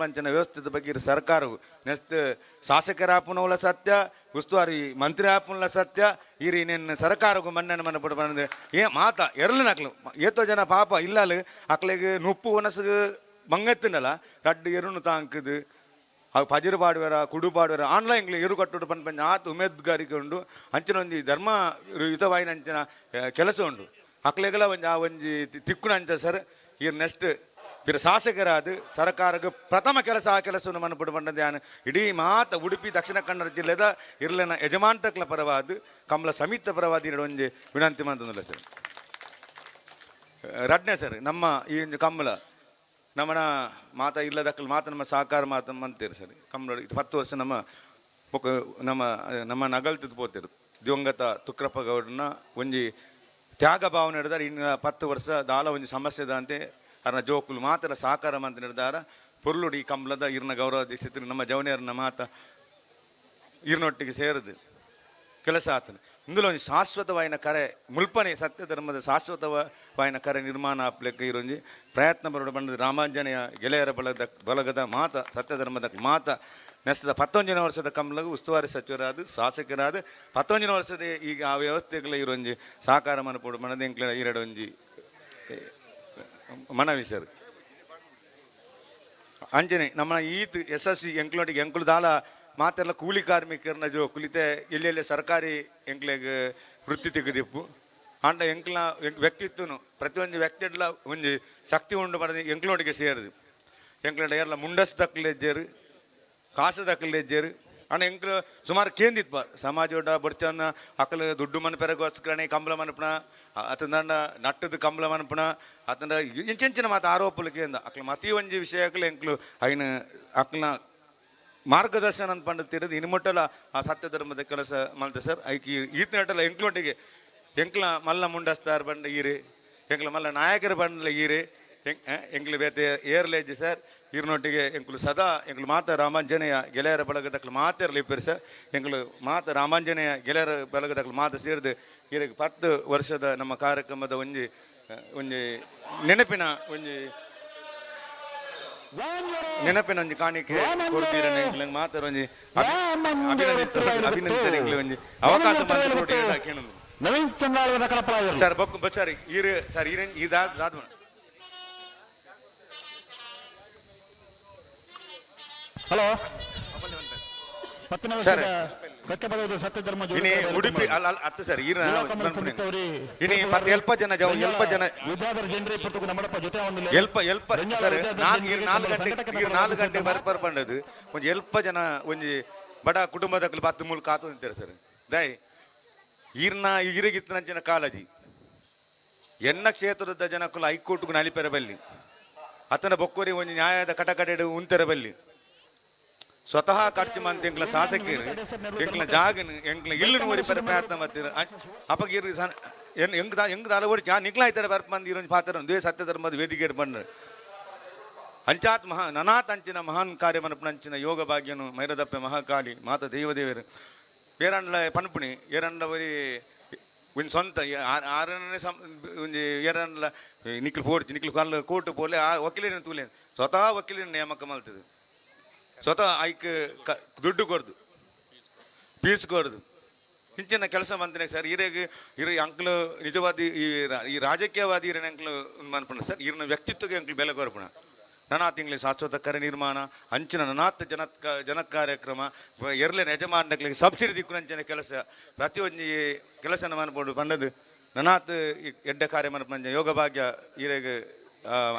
ಪಂಚನ ವ್ಯವಸ್ಥೆದ ಬಗ್ಗೆ ಸರ್ಕಾರವು ನೆಕ್ಸ್ಟ್ ಶಾಸಕರಾಪುನವಲ ಸತ್ಯ, ಉಸ್ತುವಾರಿ ಮಂತ್ರಿ ಆಪುನಲ ಸತ್ಯ. ಇರಿ ನಿನ್ನ ಸರ್ಕಾರಕ್ಕೂ ಮನ್ನಣೆ ಮನ್ನ ಪುಡ ಬಂದು ಏ ಮಾತ ಎರಲು ನಕ್ಲು ಏತೋ ಜನ ಪಾಪ ಇಲ್ಲಲು ಅಕ್ಲೆಗ್ ನುಪ್ಪು ಒನಸುಗು ಮಂಗತ್ತಿನಲ್ಲ ರಡ್ಡು ಎರುನು ತಾಂಕುದು ಅವು ಪಜಿರು ಪಾಡುವೆರ ಕುಡು ಪಾಡುವೆರ ಆನ್ಲೈನ್ ಎರು ಕಟ್ಟುಡು ಪನ್ ಪಂಚ ಆತ್ ಉಮೇದ್ಗಾರಿಕೆ ಉಂಡು. ಅಂಚಿನ ಒಂಜಿ ಧರ್ಮ ಯುತವಾಯಿನ ಅಂಚಿನ ಕೆಲಸ ಉಂಡು. ಅಕ್ಲೆಗಲ ಒಂಜಿ ಆ ಒಂಜಿ ತಿಕ್ಕುನ ಅಂಚ ಸರ್. ಈರ್ ನೆಕ್ಸ್ಟ್ ಪಿರ ಶಾಸಕರಾದ ಸರ್ಕಾರಕ್ಕೆ ಪ್ರಥಮ ಕೆಲಸ ಆ ಕೆಲಸವನ್ನು ಮನಪುಡು ಪಂಡ ಧ್ಯಾನ ಇಡೀ ಮಾತ ಉಡುಪಿ ದಕ್ಷಿಣ ಕನ್ನಡ ಜಿಲ್ಲೆದ ಇರ್ಲೆನ ಯಜಮಾನ್ಟಕ್ಲ ಪರವಾದ ಕಮಲ ಸಮಿತ ಪರವಾದ ಇರಡು ಒಂಜಿ ವಿನಂತಿ ಮಂತಂದಿಲ್ಲ ಸರ್. ರಡ್ನೆ ಸರ್, ನಮ್ಮ ಈ ಒಂಜಿ ಕಮ್ಮಲ ನಮ್ಮನ ಮಾತ ಇಲ್ಲದಕ್ಕಲ್ ಮಾತ ನಮ್ಮ ಸಹಕಾರ ಮಾತ ಮಂತೀರು ಸರ್. ಕಮ್ಮಲ 10 ವರ್ಷ ನಮ್ಮ ಬೊಕ ನಮ್ಮ ನಮ್ಮ ನಗಲ್ತದ ಪೋತಿರು ದಿವಂಗತ ತುಕ್ರಪ್ಪ ಗೌಡನ ಒಂಜಿ ತ್ಯಾಗ ಭಾವನೆ ಹಿಡಿದಾರೆ. ಇನ್ನು 10 ವರ್ಷ ದಾಲ ಒಂಜಿ ಸಮಸ್ಯೆ ದಾಂತೆ ಅರ್ನ ಜೋಕುಲು ಮಾತ್ರ ಸಹಕಾರ ಮಂತ್ ನಿರ್ಧಾರ ಪೊರ್ಲುಡಿ ಕಂಬ್ಲದ ಇರ್ನ ಗೌರವ ದೀಕ್ಷಿತರು ನಮ್ಮ ಜವನಿಯರ್ನ ಮಾತ ಇರ್ನೊಟ್ಟಿಗೆ ಸೇರಿದು ಕೆಲಸ ಆತನ. ಇಂದುಲ ಒಂಜಿ ಶಾಶ್ವತವಾಯಿನ ಕರೆ ಮುಲ್ಪನೆ ಸತ್ಯ ಧರ್ಮದ ಶಾಶ್ವತವಾಯಿನ ಕರೆ ನಿರ್ಮಾಣ ಆಪ್ಲೆಕ್ಕ ಇರೊಂಜಿ ಪ್ರಯತ್ನ ಬರೋಡು ಬಂದ ರಾಮಾಂಜನೇಯ ಗೆಳೆಯರ ಬಳಗದ ಬಳಗದ ಮಾತ ಸತ್ಯ ಧರ್ಮದ ಮಾತ ನೆಸ್ತದ 19ನೇ ವರ್ಷದ ಕಮ್ಲಗು ಉಸ್ತುವಾರಿ ಸಚಿವರಾದ ಶಾಸಕರಾದ 19ನೇ ವರ್ಷದ ಈಗ ಆ ವ್ಯವಸ್ಥೆಗಳ ಇರೊಂಜಿ ಸಹಕಾರ ಮನಪೋಡು ಮನದ ಎಂಕ್ಲ ಎರಡೊಂಜಿ ಮನವಿ ಸರ್. ಅಂಜನೆ ನಮ್ಮ ಈತ್ ಯಶಸ್ವಿ ಎಂಕ್ಲೊಟ್ಟಿಗೆ ಎಂಕುಲು ದಾಲ ಮಾತೆಲ್ಲ ಕೂಲಿ ಕಾರ್ಮಿಕರನ್ನ ಜೋ ಕುಲಿತೆ ಎಲ್ಲೆಲ್ಲಿ ಸರ್ಕಾರಿ ಎಂಕ್ಲೆಗ್ ವೃತ್ತಿ ತೆಗೆದಿಪ್ಪು. ಆಂಡ ಎಂಕ್ಲ ವ್ಯಕ್ತಿತ್ವನು ಪ್ರತಿಯೊಂದು ವ್ಯಕ್ತಿಡ್ಲ ಒಂಜಿ ಶಕ್ತಿ ಉಂಡು ಪಡೆದು ಎಂಕ್ಲೊಟ್ಟಿಗೆ ಸೇರುದು. ಎಂಕ್ಲಂಡ ಏರ್ಲ ಮುಂಡಸ್ ದಕ್ಕಲೆಜ್ಜೇರು, ಕಾಸು ದಕ್ಕಲೆಜ್ಜೇರು. ಆಂಡ ಎಂಕ್ಲು ಸುಮಾರು ಕೇಂದಿತ್ಪ ಸಮಾಜ ಬಡ್ಚನ್ನ ಅಕ್ಕಲು ದುಡ್ಡು ಮನ್ಪೆರಗೋಸ್ಕರನೇ ಕಂಬಳ ಮನ್ಪುಣ ಅತಂಡ ನಟ್ಟದ ಕಂಬಳ ಮನ್ಪುಣ ಅತಂಡ ಇಂಚಿಂಚಿನ ಮಾತ ಆರೋಪలు ಕೇಂದ. ಅಕ್ಲ ಮತಿ ಒಂಜಿ ವಿಷಯಕ್ಕಲು ಎಂಕ್ಲು ಐನ ಅಕ್ಲನ ಮಾರ್ಗದರ್ಶನ ಅಂತ ಪಂಡ ತಿರುದು ಇನ್ಮುಟ್ಟಲ ಆ ಸತ್ಯ ಧರ್ಮದ ಕೆಲಸ ಮಲ್ತೆ ಸರ್. ಐಕಿ ಈತನಟಲ ಎಂಕ್ಲೊಟ್ಟಿಗೆ ಎಂಕ್ಲ ಮಲ್ಲ ಮುಂಡಸ್ತಾರ್ ಬಂಡ ಈರು, ಎಂಕ್ಲ ಮಲ್ಲ ನಾಯಕರು ಬಂಡ್ಲ ಈರು, ಎಂಕ್ಲು ಬೇತೆ ಏರ್ಲೇಜ್ ಸರ್. ಈರ್ನೊಟ್ಟಿಗೆ ಎಂಕ್ಲು ಸದಾ ಎಂಕ್ಲು ಮಾತ ರಾಮಾಂಜನೇಯ ಗೆಳೆಯರ ಬಳಗದಕ್ಲು ಮಾತಿರ್ಲಿ ಸರ್. ಎಂಕ್ಲು ಮಾತ ರಾಮಾಂಜನೇಯ ಗೆಳೆಯರ ಬಳಗದಕ್ಲು ಮಾತು ಸೇರಿದು ಈರಿಗೆ 10 ವರ್ಷದ ನಮ್ಮ ಕಾರ್ಯಕ್ರಮದ ಒಂಜಿ ಒಂಜಿ ನೆನಪಿನ ಒಂಜಿ ನೆನಪಿನ ಒಂಜಿ ಕಾಣಿಕೆ ಕೊಡ್ತೀರ. ಮಾತ್ರ ಒಂಜಿ ಅಭಿನಂದಿಸ ಎಂಕ್ಲು ಒಂಜಿ ಅವಕಾಶ ಕೇಳುದು. ನವೀನ್ ಚಂದ್ರಾಳ್ ಕಡಪಳಾಯರು. ಸರ್, ಬೊಕ್ಕ ಸರ್ ಈರು ಸರ್ ಈರೇನ್ ಇದಾದ. ಹಲೋ, 10ನೇ ವರ್ಷದ ಕಕ್ಕೆ ಬದಲು ಸತ್ಯ ಧರ್ಮ ಇನಿ ಉಡುಪಿ ಅಲ್ಲ ಅಲ್ಲ ಅತ್ತ ಸರ್ ಈರ ಇನಿ ಪತ್ತು ಎಲ್ಪ ಜನ ಜವ ಎಲ್ಪ ಜನ ವಿದ್ಯಾಧರ ಜನರೇ ಪುರ್ತುಕು ನಮ್ಮಡಪ್ಪ ಜೊತೆ ಒಂದು ಎಲ್ಪ ಎಲ್ಪ ಸರ್. ನಾನ್ ಈರ್ 4 ಗಂಟೆ ಈರ್ 4 ಗಂಟೆ ಬರ್ಪರ್ ಪಂಡದು ಒಂಜಿ ಎಲ್ಪ ಜನ ಒಂಜಿ ಬಡ ಕುಟುಂಬದಕ್ಲು ಪತ್ತು ಮೂಲ ಕಾತು ಅಂತಾರೆ ಸರ್. ದಯ್ ಈರ್ನ ಈರಿಗಿತ್ತನಂಚಿನ ಕಾಳಜಿ ಎನ್ನ ಕ್ಷೇತ್ರದ ಜನಕ್ಕಲು ಹೈಕೋರ್ಟ್ಗೂ ನಲಿಪೆರ ಬಲ್ಲಿ ಅತನ ಬೊಕ್ಕೋರಿ ಒಂಜಿ ನ್ಯಾಯದ ಕಟಕಟೆಡು ಉಂತೆರ ಬಲ್ಲಿ. ಸ್ವತಃ ಖರ್ಚು ಮಂತ್ ಎಂಕ್ಲ ಶಾಸಕರು ಎಂಕ್ಲ ಜಾಗನ ಎಂಕ್ಲ ಇಲ್ಲನ ಒರಿಪರ ಪ್ರಯತ್ನ ಮತ್ತಿರ ಅಪಗಿರ್ ಸಣ್ಣ ಎನ್ ಎಂಗ್ ಎಂಗ್ ದಾಲ ಓಡಿ ಜಾ ನಿಕ್ಲ ಆಯ್ತಾರೆ ಬರ್ಪ ಮಂದಿ ಇರೊಂಜಿ ಪಾತ್ರ ದ್ವೇ ಸತ್ಯ ಧರ್ಮದ ವೇದಿಕೆ ಬಂದ್ರೆ ಅಂಚಾತ್ ಮಹಾ ನನಾತ್ ಅಂಚಿನ ಮಹಾನ್ ಕಾರ್ಯ ಮನಪುನಂಚಿನ ಯೋಗ ಭಾಗ್ಯನು ಮೈರದಪ್ಪೆ ಮಹಾಕಾಳಿ ಮಾತ ದೈವದೇವರು ಏರಂಡ್ಲ ಪನ್ಪುಣಿ ಏರಂಡ್ಲ ಒರಿ ಒಂಜಿ ಸ್ವಂತ ಆರನೇ ಸಂ ಒಂಜಿ ಏರಂಡ್ಲ ನಿಕ್ಲು ಪೋಡ್ಚಿ ನಿಕ್ಲು ಕಲ್ಲು ಕೋರ್ಟ್ ಪೋಲೆ ಆ ವಕೀಲನ ತೂಲೆ ಸ್ವತಃ ವಕೀಲನ ನೇಮಕ ಮಲ್ತದೆ. ಸ್ವತಃ ಐಕ್ ದುಡ್ಡು ಕೊಡ್ದು ಫೀಸ್ ಕೊಡ್ದು ಇಂಚಿನ ಕೆಲಸ ಮಂತ್ರಿ ಸರ್. ಈರೆಗ್ ಇರ ಅಂಕ್ಲು ನಿಜವಾದಿ ಈ ಈ ರಾಜಕೀಯವಾದಿ ಇರನ ಅಂಕ್ಲು ಮನ್ಪುಣ ಸರ್. ಇರನ ವ್ಯಕ್ತಿತ್ವಕ್ಕೆ ಅಂಕ್ಲು ಬೆಲೆ ಕೊರ್ಪುಣ. ನಾನಾ ತಿಂಗಳ ಶಾಶ್ವತ ಕರೆ ನಿರ್ಮಾಣ ಅಂಚಿನ ನನಾತ್ ಜನ ಜನ ಕಾರ್ಯಕ್ರಮ ಎರ್ಲೆನ ಯಜಮಾನಗಳಿಗೆ ಸಬ್ಸಿಡಿ ದಿಕ್ಕುನಂಚಿನ ಕೆಲಸ ಪ್ರತಿಯೊಂಜಿ ಕೆಲಸನ ಮನ್ಪೊಡು ಪಂಡದು ನನಾತ್ ಎಡ್ಡೆ ಕಾರ್ಯ ಮನ್ಪುನಂಚಿನ ಯೋಗ ಭಾಗ್ಯ ಈರೆಗ್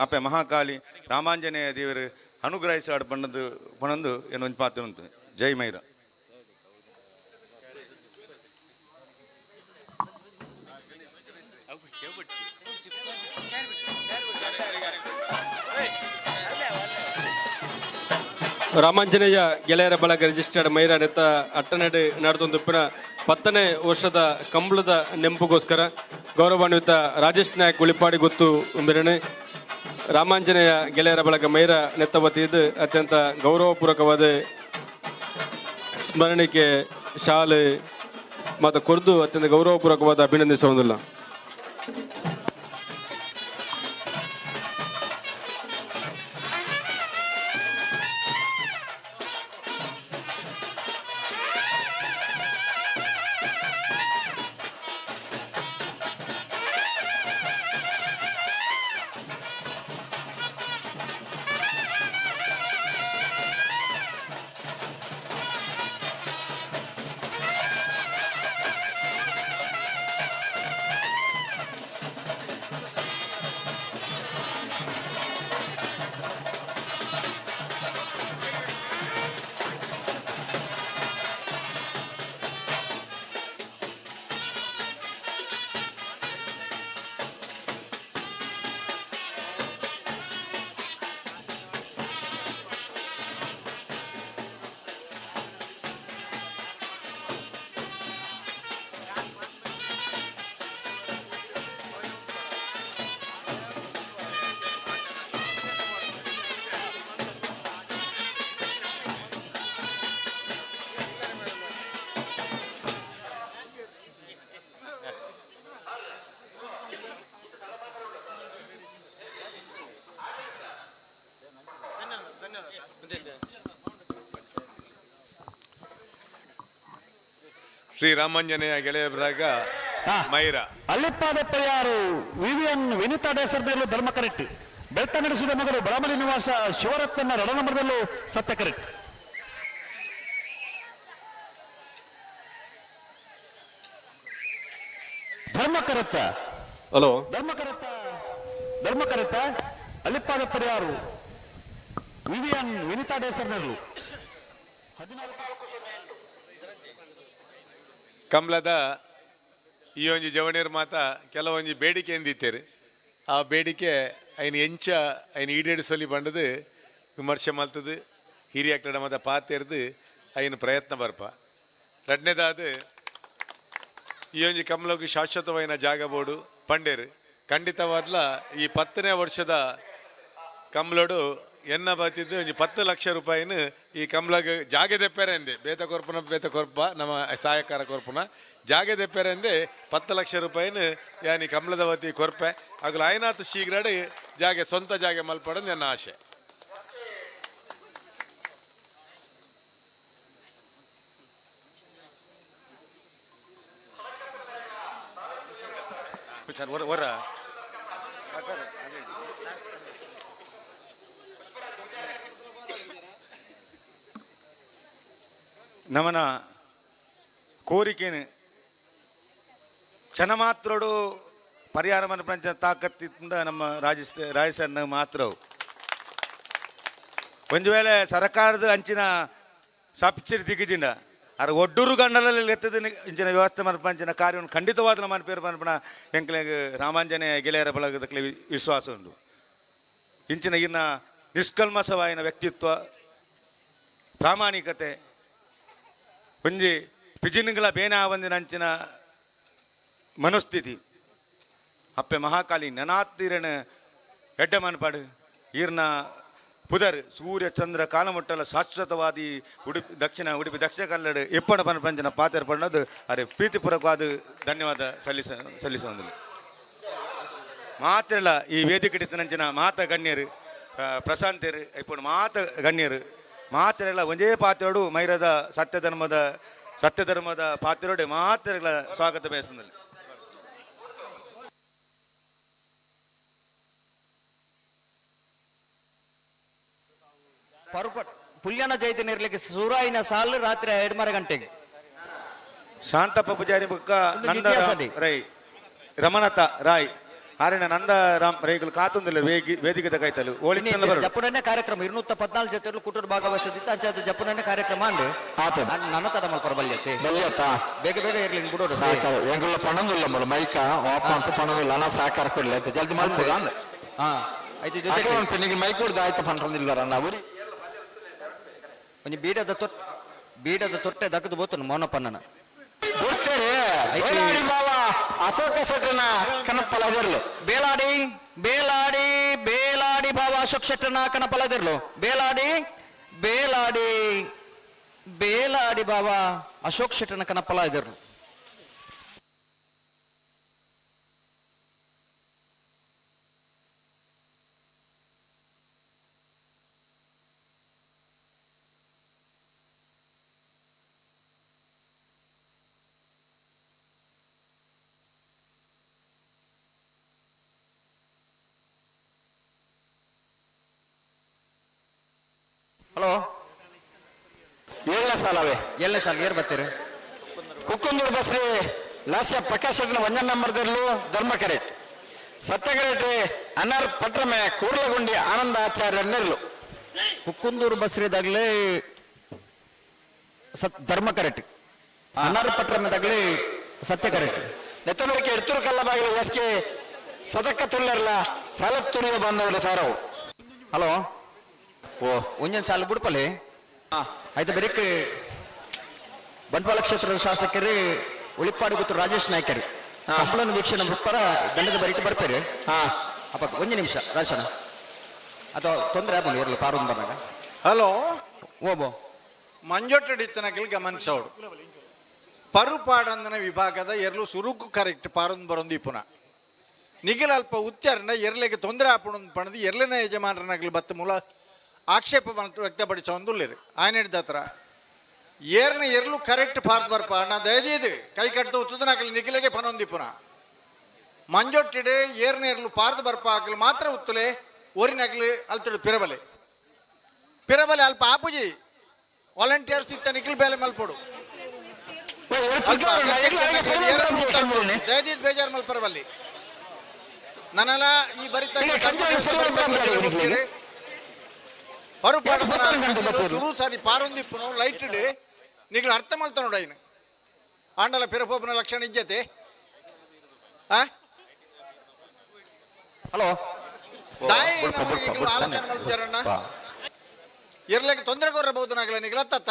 ಅಪ್ಪೆ ಮಹಾಕಾಳಿ ರಾಮಾಂಜನೇಯ ದೇವರು ಅನುಗ್ರಹಿಸಾಡು ಪಂಡದು ಪಣಂದು ಏನೊಂಜಿ ಪಾತ್ರ ಉಂಟು. ಜೈ ಮೈರ. ರಾಮಾಂಜನೇಯ ಗೆಳೆಯರ ಬಳಗ ರಿಜಿಸ್ಟರ್ಡ್ ಮೈರಾ ನೆತ್ತ ಅಟ್ಟನೆಡು ನಡೆದೊಂದು 10ನೇ ವರ್ಷದ ಕಂಬಳದ ನೆಂಪುಗೋಸ್ಕರ ಗೌರವಾನ್ವಿತ ರಾಜೇಶ್ ನಾಯಕ್ ಉಳಿಪಾಡಿ ಗೊತ್ತು ಉಂಬಿರಣೆ ರಾಮಾಂಜನೇಯ ಗೆಳೆಯರ ಬಳಗ ಮೈರ ನೆತ್ತ ವತಿಯದು ಅತ್ಯಂತ ಗೌರವಪೂರ್ವಕವಾದ ಸ್ಮರಣಿಕೆ ಶಾಲೆ ಮತ್ತು ಕೊರ್ದು ಅತ್ಯಂತ ಗೌರವಪೂರ್ವಕವಾದ ಅಭಿನಂದಿಸುವುದಿಲ್ಲ. ಶ್ರೀ ರಾಮಾಂಜನೇಯ ಗೆಳೆಯ ಬಳಗ ಮೈರ. ಅಲ್ಲಿಪ್ಪಾದ ಪೆರಿಯಾರು ವಿವಿಎನ್ ವಿನಿತಾ ಡೇಸರ್ ಮೇಲೂ ಧರ್ಮ ಕರೆಕ್ಟ್. ಬೆಳ್ತ ನಡೆಸಿದ ಮೊದಲು ಬ್ರಾಹ್ಮಣಿ ನಿವಾಸ ಶಿವರತ್ನ ರಣನಂಬರದಲ್ಲೂ ಸತ್ಯ ಕರೆಕ್ಟ್. ಧರ್ಮ ಕರೆಕ್ಟ. ಹಲೋ. ಧರ್ಮ ಕರೆಕ್ಟ, ಧರ್ಮ ಕರೆಕ್ಟ. ಅಲ್ಲಿಪ್ಪಾದ ಪೆರಿಯಾರು ವಿವಿಎನ್ ವಿನಿತಾ ಡೇಸರ್ ಮೇಲೂ. ಕಮಲದ ಈ ಒಂಜಿ ಜವಣಿಯರ್ ಮಾತ ಕೆಲವೊಂಜಿ ಬೇಡಿಕೆ ಎಂದಿತ್ತೇರು. ಆ ಬೇಡಿಕೆ ಐನ್ ಎಂಚ ಐನ್ ಈಡೇರಿಸಲಿ ಬಂಡದು ವಿಮರ್ಶೆ ಮಲ್ತದು, ಹಿರಿಯಕ್ಲಡ ಮಾತ ಪಾತೆರ್ದು ಐನ್ ಪ್ರಯತ್ನ ಬರ್ಪ. ರಡ್ನೇದಾದ ಈ ಒಂಜಿ ಕಮಲಗ್ ಶಾಶ್ವತವಾಯಿನ ಜಾಗ ಬೋಡು ಪಂಡೇರು. ಖಂಡಿತವಾದ್ಲ ಈ 10ನೇ ವರ್ಷದ ಕಮಲಡು ಎನ್ನ ಬತ್ತಿದ್ದು ಒಂಜಿ 10 ಲಕ್ಷ ರೂಪಾಯಿನ ಈ ಕಮಲಗ್ ಜಾಗೆ ದೆಪ್ಪೆರೆ ಎಂದೆ. ಬೇತ ಕೊರ್ಪುನ, ಬೇತ ಕೊರ್ಪ, ನಮ್ಮ ಸಹಾಯಕಾರ ಕೊರ್ಪುನ ಜಾಗೆ ದೆಪ್ಪೆರೆ ಎಂದೆ. 10 ಲಕ್ಷ ರೂಪಾಯಿನ ಯಾನಿ ಕಮಲದ ವತಿ ಕೊರ್ಪೆ. ಅಗಲು ಆಯ್ನಾತ್ ಶೀಘ್ರಡ್ ಜಾಗೆ, ಸ್ವಂತ ಜಾಗೆ ಮಲ್ಪಡೋದು ನನ್ನ ಆಶೆ. ಸರ್, ಹೊರ ಹೊರ ನಮನ ಕೋರಿಕೆನು ಕ್ಷಣ ಮಾತ್ರೋಡು ಪರಿಹಾರ ಮನಪಂಚ ತಾಕತ್ತಿಂದ ನಮ್ಮ ರಾಜೇಶ್ ರಾಜೇಶನ್ನ ಮಾತ್ರವು. ಒಂದು ವೇಳೆ ಸರ್ಕಾರದ ಅಂಚಿನ ಸಬ್ಸಿಡಿ ದಿಗ್ಗಿಜಿಂದ ಅರ ಒಡ್ಡೂರು ಗಂಡಲಲ್ಲಿ ಎತ್ತದ ಇಂಚಿನ ವ್ಯವಸ್ಥೆ ಮನಪಂಚಿನ ಕಾರ್ಯವನ್ನು ಖಂಡಿತವಾದ ನಮ್ಮ ಪೇರು ಮನಪಣ ಎಂಕ್ಲೆಗ್ ರಾಮಾಂಜನೇಯ ಗೆಳೆಯರ ಬಳಗದಕ್ಕೆ ವಿಶ್ವಾಸ ಉಂಟು. ಇಂಚಿನ ಇನ್ನ ನಿಷ್ಕಲ್ಮಸವಾಯಿನ ವ್ಯಕ್ತಿತ್ವ, ಪ್ರಾಮಾಣಿಕತೆ, ಒಂಜಿ ಪಿಜಿನ್ಗಳ ಬೇನಾವಂದಿನ ಅಂಚಿನ ಮನಸ್ಥಿತಿ. ಅಪ್ಪೆ ಮಹಾಕಾಳಿ ನನಾತೀರನ ಎಡ್ಡೆ ಮನ್ಪಾಡು. ಈರ್ನ ಪುದರ್ ಸೂರ್ಯ ಚಂದ್ರ ಕಾಲಮಟ್ಟಲ ಶಾಶ್ವತವಾದಿ ಉಡುಪಿ ದಕ್ಷಿಣ, ಉಡುಪಿ ದಕ್ಷಿಣ ಕನ್ನಡ ಎಪ್ಪಣ ಪಂಚನ ಪಾತ್ರ ಪಣ್ಣದು ಅರೆ ಪ್ರೀತಿಪೂರ್ವಕವಾದ ಧನ್ಯವಾದ ಸಲ್ಲಿಸ ಸಲ್ಲಿಸುವಂದಿಲ್ಲ. ಮಾತ್ರ ಈ ವೇದಿಕೆ ನಂಚಿನ ಮಾತ ಗಣ್ಯರು, ಪ್ರಶಾಂತರು ಇಪ್ಪಣ ಮಾತ ಗಣ್ಯರು ಮಾತ್ರ ಒಂದೇ ಪಾತ್ರೋಡು ಮೈರದ ಸತ್ಯಧರ್ಮದ ಸತ್ಯಧರ್ಮದ ಪಾತ್ರೋಡೆ ಮಾತ್ರ ಸ್ವಾಗತ ಬಯಸುವುದಿಲ್ಲ. ಪರುಪ ಪುಲ್ಯನ ಜೈತಿ ನಿರ್ಲಿಕ್ಕೆ ಸೂರಾಯಿನ ಸಾಲು ರಾತ್ರಿ 2:30 ಗಂಟೆಗೆ. ಶಾಂತಪ್ಪ ಪೂಜಾರಿ ಬೊಕ್ಕ ಒಂದು ನಂದ ಇತಿಹಾಸ ಅಡಿ. ರೈ, ರಮಣತ ರಾಯ್ ಆರಣ ನಂದರಾಮ್ ರೈಗಳು ಕಾತೊಂದಿಲ್ಲ ವೇದಿಕೆದ ಕೈತಲು ಓಳಿ. ಜಪ್ಪುನನ್ನೇ ಕಾರ್ಯಕ್ರಮ 214 ಜೊತೆ ಕುಟುಂಬ ಭಾಗವಹಿಸಿತ್ತು. ಅಂಚಾದ ಜಪ್ಪುನನ್ನೇ ಕಾರ್ಯಕ್ರಮ ಅಂಡು. ಆತ. ನನ್ನ ತಡ ಮಲ್ಪರ ಬಲ್ಯತೆ. ಬಲ್ಯತ. ಬೇಗ ಬೇಗ ಇರ್ಲಿ ಬಿಡೋರು. ಸಹಕಾರ ಎಂಗುಲ್ಲ ಪಣಂದುಲ್ಲ ಮೂಲ ಮೈಕ ಆಫ್ ಅಂತ ಪಣಂದುಲ್ಲ ಅನ್ನ ಸಹಕಾರ ಕೊಡ್ಲಿ ಆಯ್ತು, ಜಲ್ದಿ ಮಲ್ಪುಗ ಅಂದ. ಹಾ ಆಯ್ತು ಜೊತೆ. ಅಕ್ಲೆ ನಿಗೆ ಮೈಕ್ ಕೊಡ್ದು ಆಯ್ತು ಪಂಡ್ರಂದಿಲ್ಲ ಅಣ್ಣ ಊರಿ. ಒಂಜಿ ಬೀಡದ ತೊಟ್ ಬೀಡದ ತೊಟ್ಟೆ ದಕ್ಕದು ಬೋತನು ಮೌನಪ್ಪಣ್ಣನ. ಗೊತ್ತೇರಿ ಬೇಲಾಡಿ ಬಾವ ಅಶೋಕ ಸೆಟ್ರನ ಕನಪ್ಪಲ ಅದರ್ಲು. ಬೇಲಾಡಿ ಬೇಲಾಡಿ ಬೇಲಾಡಿ ಭಾವ ಅಶೋಕ್ ಶೆಟ್ಟರ್ನ ಕನಪಲದಿರ್ಲು. ಬೇಲಾಡಿ ಬೇಲಾಡಿ ಬೇಲಾಡಿ ಬಾವ ಅಶೋಕ್ ಶೆಟ್ಟರ್ನ ಕನಪಲ ಇದಿರ್ಲು. ಹಲೋ. ಏಳನೇ ಸಾಲವೇ. ಎಲ್ಲೇ ಸಾಲ ಏರ್ ಬರ್ತೀರಿ? ಕುಕ್ಕುಂದೂರು ಬಸ್ರಿ ಲಾಸ್ಯ ಪ್ರಕಾಶ್ ಶೆಟ್ಟನ ಒಂದನೇ ನಂಬರ್ದಿರ್ಲು ಧರ್ಮ ಕರೆಕ್ಟ್. ಸತ್ಯಗರೆಟ್ಟಿ ಅನಾರ್ ಪಟ್ರಮೆ ಕೂರ್ಲಗುಂಡಿ ಆನಂದ ಆಚಾರ್ಯ ನೆರ್ಲು. ಕುಕ್ಕುಂದೂರು ಬಸ್ರಿದಾಗಲೇ ಸತ್ ಧರ್ಮ ಕರೆಕ್ಟ್. ಅನಾರು ಪಟ್ರಮದಾಗಲೇ ಸತ್ಯ ಕರೆಕ್ಟ್. ನೆತ್ತಮರಿಕೆ ಎಡ್ತೂರು ಕಲ್ಲಬಾಗಿಲು ಎಸ್ ಕೆ ಸದಕ್ಕ ತುಳ್ಳರ್ಲ ಸಲತ್ತುರಿಯ ಬಂದವರ ಸಾರವು. ಹಲೋ. ಓ. ಒಂಜೊಂದು ಸಾಲು ಬುಡ್ಪಲ್ಲಿ. ಆಯ್ತು, ಬೆರಿಕ್ ಬಂಟ್ವಾಳ ಕ್ಷೇತ್ರದ ಶಾಸಕರು ಉಳಿಪಾಡು ಗುತ್ತು ರಾಜೇಶ್ ನಾಯ್ಕರು ಕಂಪ್ಲನ್ ವೀಕ್ಷಣೆ ಪರ ದಂಡದ ಬರಿಟ್ ಬರ್ಪೇರು. ಅಪ್ಪ, ಒಂದು ನಿಮಿಷ ರಾಜನ, ಅಥವಾ ತೊಂದರೆ ಆಗ್ಬೋದು ಇರಲಿ ಪಾರೊಂದು ಬಂದಾಗ. ಹಲೋ. ಓಬೋ. ಮಂಜೊಟ್ಟಡಿತ್ತನಕಲ್ ಗಮನಿಸೋಡು ಪರುಪಾಡಂದನ ವಿಭಾಗದ ಎರ್ಲು ಸುರುಕು ಕರೆಕ್ಟ್ ಪಾರೊಂದು ಬರೊಂದು ಇಪ್ಪುನ ನಿಗಲ ಅಲ್ಪ ಉತ್ಯಾರನ ಎರ್ಲೆಗೆ ತೊಂದರೆ ಆಪುಣ ಪಣದು ಎರ್ಲೆನ ಯಜಮಾನರನಗಲು ಬತ್ತ ಮೂಲ ಆಕ್ಷೇಪ ವ್ಯಕ್ತಪಡಿಸೊಂದುಲ್ಲೆರ್ ಆಯನೆಡ್ದಾತ್ರ ಏರ್ನ ಎರ್ಲು ಕರೆಕ್ಟ್ ಪಾರ್ದ್ ಬರ್ಪ ಅಣ್ಣ ದಯದೀದು ಕೈ ಕಟ್ಟದ ಉತ್ತುದನಾಕಲಿ ನಿಖಿಲೆಗೆ ಪನೊಂದಿಪ್ಪುನ ಮಂಜೊಟ್ಟಿಡ್ ಏರ್ನ ಎರ್ಲು ಪಾರ್ದ್ ಬರ್ಪ ಹಾಕಲು ಮಾತ್ರ ಉತ್ತುಲೆ ಒರಿನಕಲು ಅಲ್ತಡು ಪಿರಬಲೆ ಪಿರಬಲೆ ಅಲ್ಪ ಆಪುಜಿ ವಾಲಂಟಿಯರ್ಸ್ ಇತ್ತ ನಿಖಿಲ್ ಬೇಲೆ ಮಲ್ಪೊಡು. ದಯದೀದ್ ಬೇಜಾರ್ ಮಲ್ಪರವಲ್ಲಿ ನನಲ ಈ ಬರಿತ ಸುರು ಸಾರಿ ಪಾರೊಂದಿಪ್ಪುನು ಲೈಟ್ ನಿಗ್ಲು ಅರ್ಥ ಮಲ್ತ ನೋಡೈನು ಆಂಡಲ ಪಿರಪೋಪನ ಲಕ್ಷಣ ಇಜ್ಜತೆ ಆ. ಹಲೋ. ದಾಯಿ ನಿಗ್ಲು ಆಲೋಚನೆ ಮಲ್ಪುಜಾರಣ್ಣ. ಇರ್ಲಿಕ್ಕೆ ತೊಂದರೆ ಕೊರಬಹುದು ನಾಗಲ ನಿಗ್ಲತ್ತ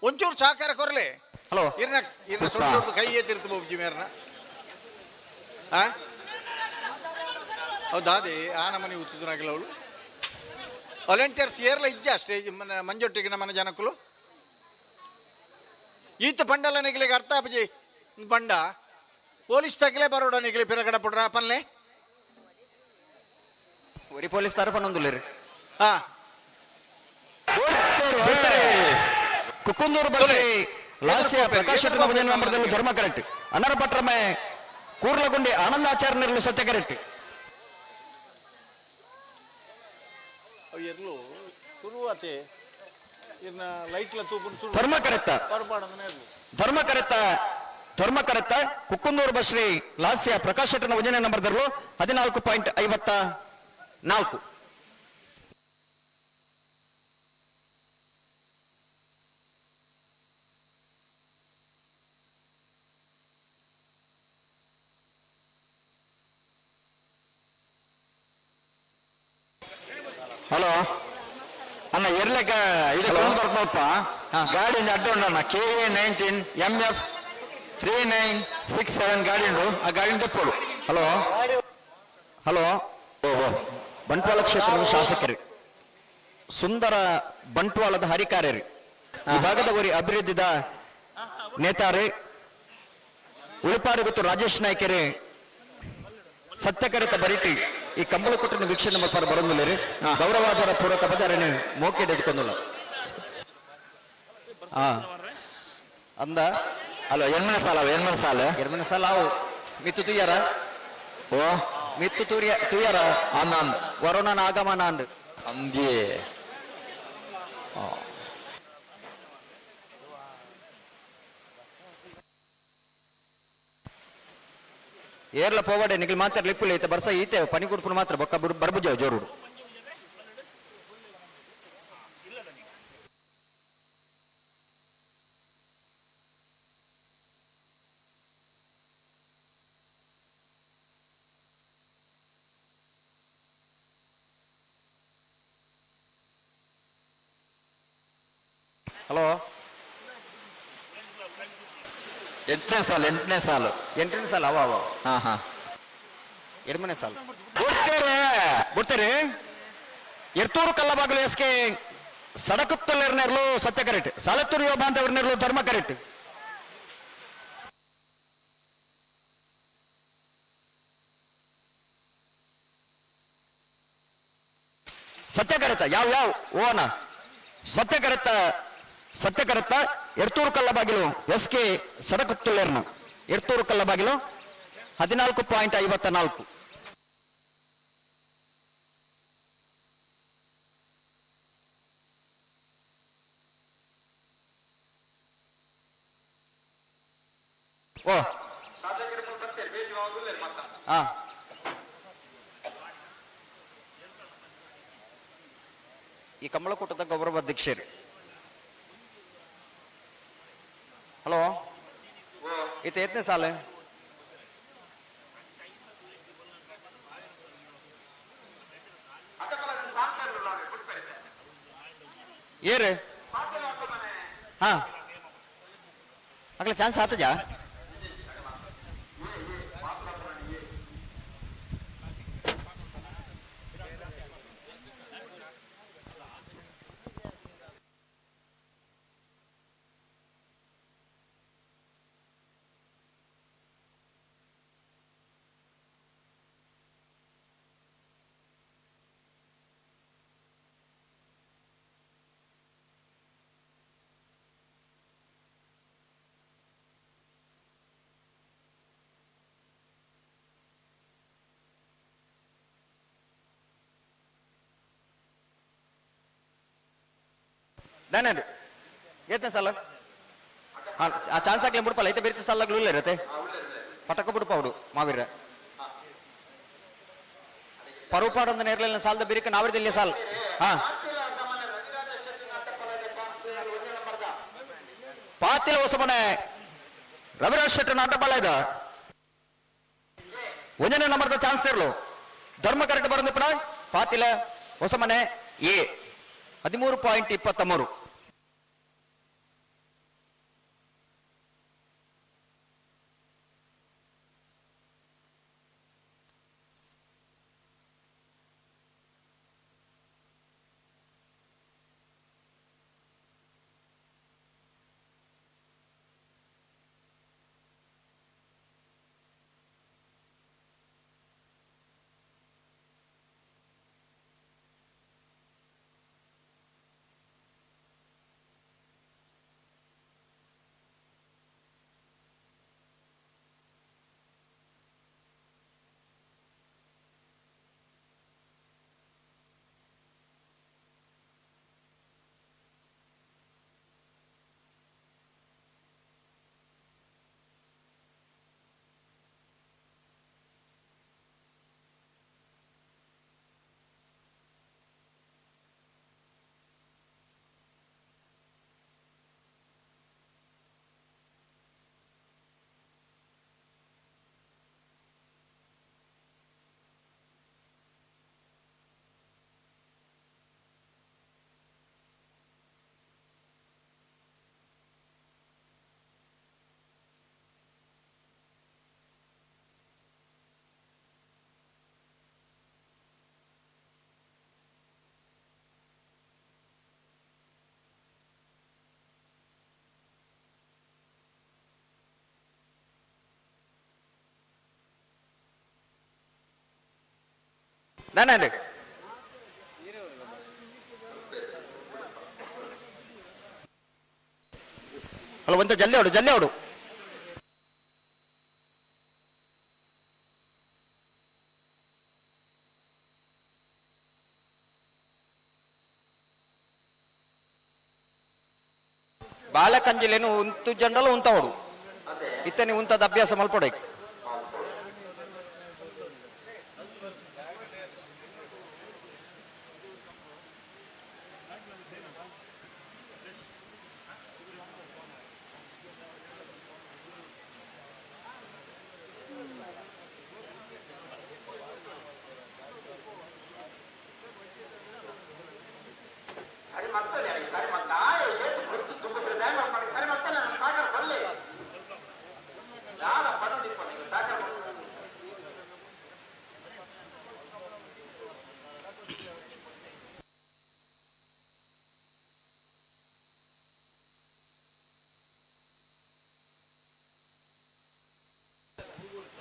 ಒಂಚೂರು ಸಹಕಾರ ಕೊರಲೆ. ಹಲೋ. ಇರ್ನ ಇರ್ನ ಸೊಡ್ಡು ಕೈ ಎತ್ತಿರ್ತು ಬೋಬ್ಜಿ ಮೇರ್ನ ಆ. ಹೌದಾ? ಅದೇ ಆ ನಮನಿ ಉತ್ತುದನಾಗಿಲ್ಲ ಅವಳು. ವಾಲಂಟಿಯರ್ಸ್ ಏರ್ಲ ಇಜ್ಜ ಸ್ಟೇಜ್ ಮಂಜೊಟ್ಟಿಗೆ ನಮ್ಮನೆ ಜನಕ್ಕಲು ಈತ ಪಂಡಲ ನಿಗ್ಲಿಗೆ ಅರ್ಥ ಅಪ್ಪಜಿ. ಪಂಡ ಪೊಲೀಸ್ ತಗಲೇ ಬರೋಡ ನಿಗ್ಲಿ ಪಿರಗಡ ಪುಡ್ರ ಪನ್ಲೆ. ಒರಿ ಪೊಲೀಸ್ ತಾರ ಪನ್ನೊಂದುಲ್ಲೆರ್. ಹಾ. ಕುಕ್ಕುಂದೂರು ಬಸ್ರಿ ಲಾಸ್ಯ ಪ್ರಕಾಶ್ ಶೆಟ್ಟರ್ ಭಜನೆ ನಂಬರ್ದಲ್ಲಿ ಧರ್ಮ ಕರೆಕ್ಟ್. ಅಣ್ಣರ ಪಟ್ರಮೆ ಕೂರ್ಲಗುಂಡಿ ಆನಂದಾಚಾರ್ಯನಿರಲು ಸತ್ಯ ಕರೆಕ್ಟ್. ಎರ್ಲು ಶುರುವಾತೆ ಇರ್ನ ಲೈಟ್ಲ ತೂಪುನ್ ಸುರು ಧರ್ಮ ಕರೆಕ್ತ. ಧರ್ಮ ಕರೆತ್ತ, ಧರ್ಮ ಕರೆತ್ತ. ಕುಕ್ಕುಂದೂರು ಬಸ್ರಿ ಲಾಸ್ಯ ಪ್ರಕಾಶ್ ಶೆಟ್ಟರ್ನ ಭಜನೆ ನಂಬರ್ದಲ್ಲೂ 14.54. ಹಲೋ ಅಣ್ಣ, ಎರ್ಲೆಕ್ಕ ಇದು ಬರ್ಪಲ್ಪ ಗಾಡಿ ಒಂಜಿ ಅಡ್ಡ ಉಂಡು ಅಣ್ಣ. KA 19 MF 3967 ಗಾಡಿ ಉಂಡು. ಆ ಗಾಡಿ ತೆಪ್ಪೋಡು. Hello, hello. ಬಂಟ್ವಾಳ ಕ್ಷೇತ್ರದ ಶಾಸಕರು ಸುಂದರ ಬಂಟ್ವಾಳದ ಹರಿಕಾರ್ಯರು, ಈ ಭಾಗದ ಒರಿ ಅಭಿವೃದ್ಧಿದ ನೇತಾರೆ ಉಳಿಪಾಡು ಗೊತ್ತು ರಾಜೇಶ್ ನಾಯ್ಕರೇ ಸತ್ಯಕರಿತ ಬರಿಟಿ ಈ ಕಂಬಳಕೊಟ್ಟಿನ ವೀಕ್ಷಣೆ ಮಲ್ಪಾರ ಬರೊಂದುಲ್ಲೆರ್. ಗೌರವಾದರ ಪೂರಕ ಬದರಣೆ ಮೋಕೆ ಎದ್ಕೊಂದುಲ್ಲ. ಹಾ ಅಂದ. ಹಲೋ, ಎಣ್ಮನೆ ಸಾಲ, ಎಣ್ಮನೆ ಸಾಲ. ಎರಡನೇ ಸಲ ಅವು ಮಿತ್ತು ತುಯ್ಯಾರ. ಓ. ಮಿತ್ತು ತೂರಿಯ ತುಯ್ಯಾರ. ಅಂದ ಅಂದ. ವರುಣನ ಆಗಮನ ಅಂದ್. ಅಂದೇ. ಏರ್ಲ ಪೋವಡೆ ನಿಖಿಲ್ ಮಾತ್ರ ಲಿಪ್ಪುಲೆ. ಈತ ಬರ್ಸ ಈತೆ ಪನಿ ಕುಡ್ಪುನ ಮಾತ್ರ ಬೊಕ್ಕ ಬರ್ಬುಜ ಜೋರು. ಹಲೋ. ಎಂಟನೇ ಸಾಲು, ಎಂಟನೇ ಸಾಲು. ಎಂಟನೇ ಸಾಲ ಅವ ಅವ. ಹಾ ಹಾ. ಎರಡನೇ ಸಾಲು. ಬಿಡ್ತೇರೆ. ಬಿಡ್ತೀರಿ. ಎರ್ತೂರು ಕಲ್ಲಬಾಗಿಲು ಎಸ್ ಕೆ ಸಡಕುತ್ತಲ್ಲೇರ್ನೇರ್ಲು ಸತ್ಯ ಕರೆಕ್ಟ್. ಸಾಲತ್ತೂರು ಯೋಬ ಅಂತವ್ರನೇರ್ಲು ಧರ್ಮ ಕರೆಕ್ಟ್. ಸತ್ಯ ಕರೆಕ್ಟ. ಯಾವ ಯಾವ ಓನ ಸತ್ಯ ಕರೆಕ್ಟ, ಸತ್ಯ correct. Erthuru Kallabagilu S K ಸಡಕುತ್ತಲ್ಲೇರ್ನ ಎರ್ತೂರು ಕಲ್ಲಬಾಗಿಲು 14.54. ಓ ಹಾ ಈ ಕಮಲಕೂಟದ ಗೌರವ ಅಧ್ಯಕ್ಷರು. ಹಲೋ, ಈತ ಎತ್ತನೇ ಸಾಲ? ಏರು ಹಾ ಅಗಲ ಚಾನ್ಸ್ ಆತಜಾ. ದಾನೇನು ಏತನ ಸಾಲ? ಆ ಚಾನ್ಸ್ ಹಾಕ್ಲಿ ಬಿಡ್ಪಲ್ಲ ಐತೆ ಬೇರೆ ಸಾಲಾಗ್ಲೂ ಇಲ್ಲ ಇರತ್ತೆ ಪಟಕ ಬಿಡ್ಪಾవుಡು ಮಾವೀರ ಪರುಪಾಡೊಂದು ನೇರ್ಲಿಲ್ಲ ಸಾಲದ ಬಿರಿಕ ನಾವಿರದಿಲ್ಲ ಸಾಲ್. ಹಾ ಪಾತಿಲ ಹೊಸಮನೆ ರವಿರಾಜ್ ಶೆಟ್ಟರ್ ನಾಟ ಬಲ ಇದ ಒಂದನೇ ನಂಬರ್ದ ಚಾನ್ಸ್ ಇರಲು ಧರ್ಮ ಕರೆಕ್ಟ್ ಬರಂದು ಪಡ ಪಾತಿಲ ಹೊಸಮನೆ ಎ 13.23. ದಾನೇನು ಅಲ್ಲ ಒಂತ ಜಲ್ದಿ ಅವಡು ಜಲ್ದಿ ಅವಡು. ಬಾಲಕಂಜಿಲೇನು ಉಂತು ಜಂಡಲ ಉಂತವಡು ಇತ್ತನೆ ಉಂತದ ಅಭ್ಯಾಸ ಮಲ್ಪೊಡೆ.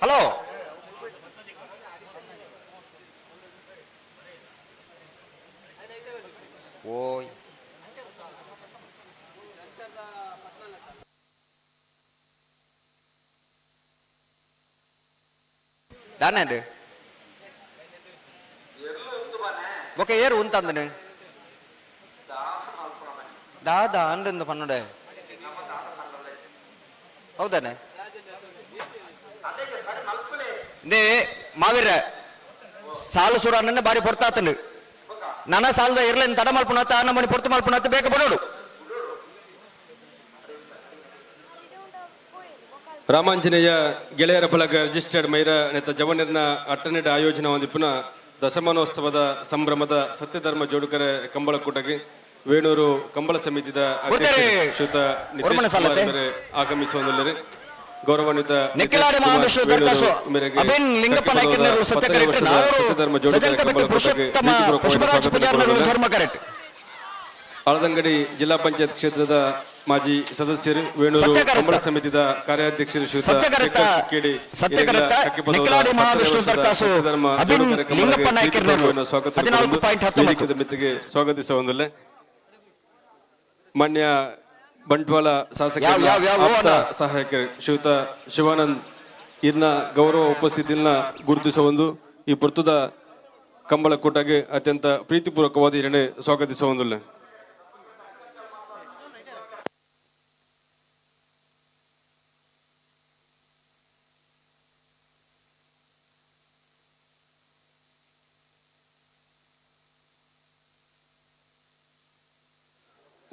ಹಲೋ ಓಯ್ ದಾನೇನು ಬೊಕ ಏರು ಉಂತಂದನು ದಾದಾ ಅಂದಂದು ಪನ್ನುಡೆ ಹೌದಾನೆ ನೇ ಮಾವೀರ ಸಾಲು ಸುರ ಬಾರಿ ಪೊರ್ತಾತಂಡು ನನ್ನ ಸಾಲದ ಇರ್ಲೇನು ತಡ ಮಲ್ಪುನತ್ತ ನಮ್ಮನಿ ಪೊರ್ತು ಮಲ್ಪುನತ್ತ ಬೇಕ ಬರೋಡು. ರಾಮಾಂಜನೇಯ ಗೆಳೆಯರ ಬಳಗ ರಿಜಿಸ್ಟರ್ಡ್ ಮೈರ ನೇತ ಜವನರ್ನ ಅಟ್ಟನೆಡ ಆಯೋಜನೆ ಹೊಂದಿಪ್ಪುನ ದಶಮಾನೋತ್ಸವದ ಸಂಭ್ರಮದ ಸತ್ಯಧರ್ಮ ಜೋಡುಕರೆ ಕಂಬಳಕೂಟಕ್ಕೆ ವೇಣೂರು ಕಂಬಳ ಸಮಿತಿದ ಅಧ್ಯಕ್ಷ ಶ್ರೀಯುತ ನಿತೇಶ್ ಕುಮಾರ್ ಆಗಮಿಸುವಂದುಳ್ಳರು. ಗೌರವಾನ್ವಿತ ನಿಖಿಲಾಡಿ ಮಹಾವಿಶ್ವ ದರ್ಕಾಸು ಅಭಿನ್ ಲಿಂಗಪ್ಪ ನಾಯ್ಕರ್ನವರು ಸತ್ಯ ಕರೆಕ್ಟ್ ಸತ್ಯಧರ್ಮ ಜೋಡುಕರೆ ಕಂಬಳಕೂಟಕ್ಕೆ ಪುಷ್ಪರಾಜ್ ಪೂಜಾರ್ನವರು ಧರ್ಮ ಕರೆಕ್ಟ್. ಆಳದಂಗಡಿ ಜಿಲ್ಲಾ ಪಂಚಾಯತ್ ಕ್ಷೇತ್ರದ ಮಾಜಿ ಸದಸ್ಯರು ವೇಣೂರು ಕಂಬಳ ಸಮಿತಿದ ಕಾರ್ಯಾಧ್ಯಕ್ಷರು ಶ್ರೀಯುತ ಸ್ವಾಗತ ಮಿತಿಗೆ ಸ್ವಾಗತಿಸುವಂದಿಲ್ಲ. ಮಾನ್ಯ ಬಂಟ್ವಾಳ ಶಾಸಕ ಸಹಾಯಕರು ಶ್ರೀಯುತ ಶಿವಾನಂದ್ ಇನ್ನ ಗೌರವ ಉಪಸ್ಥಿತಿಯನ್ನ ಗುರುತಿಸುವಂದು ಈ ಪುರ್ತದ ಕಂಬಳ ಕೂಟಕ್ಕೆ ಅತ್ಯಂತ ಪ್ರೀತಿಪೂರ್ವಕವಾದ ಹಿರಣೆ ಸ್ವಾಗತಿಸುವಂದಿಲ್ಲ.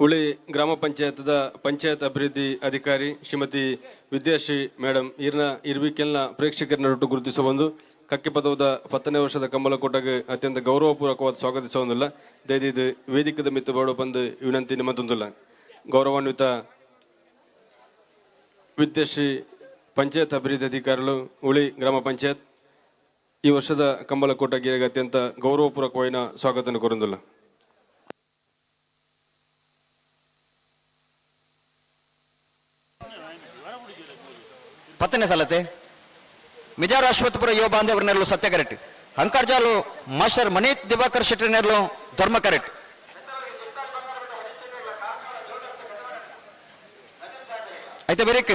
ಉಳಿ ಗ್ರಾಮ ಪಂಚಾಯತ್ದ ಪಂಚಾಯತ್ ಅಭಿವೃದ್ಧಿ ಅಧಿಕಾರಿ ಶ್ರೀಮತಿ ವಿದ್ಯಾಶ್ರೀ ಮೇಡಮ್ ಈರ್ನ ಇರ್ಬಿಕೆಲ್ನ ಪ್ರೇಕ್ಷಕರ ನಡುಟು ಗುರುತಿಸಬಹುದು. ಕಕ್ಕೆ ಪದವದ 10ನೇ ವರ್ಷದ ಕಂಬಳಕೂಟಗೆ ಅತ್ಯಂತ ಗೌರವಪೂರ್ವಕವಾದ ಸ್ವಾಗತಿಸುವುದಿಲ್ಲ. ದಯದಿದ್ದು ವೇದಿಕದ ಮಿತ್ತು ಬೇಡ ಬಂದು ವಿನಂತಿ ನಿಮ್ಮದೊಂದಿಲ್ಲ. ಗೌರವಾನ್ವಿತ ವಿದ್ಯಾಶ್ರೀ ಪಂಚಾಯತ್ ಅಭಿವೃದ್ಧಿ ಅಧಿಕಾರಿಗಳು ಉಳಿ ಗ್ರಾಮ ಪಂಚಾಯತ್ ಈ ವರ್ಷದ ಕಂಬಳಕೂಟಗೆ ಅತ್ಯಂತ ಗೌರವಪೂರ್ವಕವಾದ ಸ್ವಾಗತ ಕೋರುವುದಿಲ್ಲ. 10ನೇ ಸಲತೆ ಮಿಜಾರ್ ಅಶ್ವತ್ಥಪುರ ಯುವ ಬಾಂಧವರ ನೆರಳು ಸತ್ಯ ಕರೆಕ್ಟ್. ಅಂಕರ್ಜಾಲು ಮಾಸ್ಟರ್ ಮನೀತ್ ದಿವಾಕರ್ ಶೆಟ್ಟಿ ನೆರಳು ಧರ್ಮ ಕರೆಕ್ಟ್. అయితే ಬೆರಿಕ್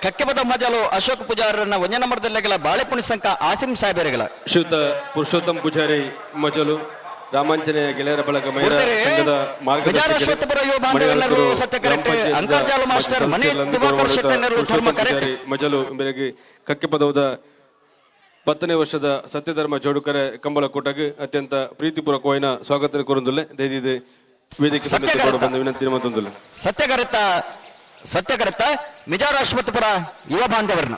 ಕಕ್ಕೆಪದ ಮಜಲು ಅಶೋಕ್ ಪೂಜಾರನ್ನ ಒಂಜ ನಂಬರ್ದಲ್ಲೆಗಲ ಬಾಳೆಪುಣಿ ಸಂಕ ಆಸಿಂ ಸಾಹೇಬರಿಗಲ. ಶ್ರೀಯುತ ಪುರುಷೋತ್ತಮ್ ಪೂಜಾರಿ ಮಜಲು, ರಾಮಾಂಜನೇಯ ಗೆಳೆಯರ ಬಳಗ ಮಹಿಳಾ ಉತ್ತರೆ, ಸಂಘದ ವಿಚಾರ ಅಶ್ವತ್ಥಪುರ ಯುವ ಬಾಂಧವರೆಲ್ಲರೂ ಸತ್ಯ ಕರೆಕ್ಟ್. ಅಂತರ್ಜಾಲ ಮಾಸ್ಟರ್ ಮನೀತ್ ದಿವಾಕರ್ ಶೆಟ್ಟಿನವರು ಧರ್ಮ ಕರೆಕ್ಟ್. ಮಜಲು ಮೇರೆಗೆ ಕಕ್ಕೆ ಪದವದ 10ನೇ ವರ್ಷದ ಸತ್ಯಧರ್ಮ ಜೋಡುಕರೆ ಕಂಬಳಕೂಟಗೆ ಅತ್ಯಂತ ಪ್ರೀತಿಪೂರ್ವಕವಾದ ಸ್ವಾಗತ ಕೋರುವುದಿಲ್ಲ. ದಯದಿದೆ ವೇದಿಕೆ ಸಮೇತ ಸತ್ಯಕರತ. ಬಂದ ವಿನಂತಿ ಮತ್ತೊಂದಿಲ್ಲ. ಸತ್ಯಕರತ ಸತ್ಯಕರತ ಮಿಜಾರು ಅಶ್ವತ್ಥಪುರ ಯುವ ಬಾಂಧವರನ್ನ,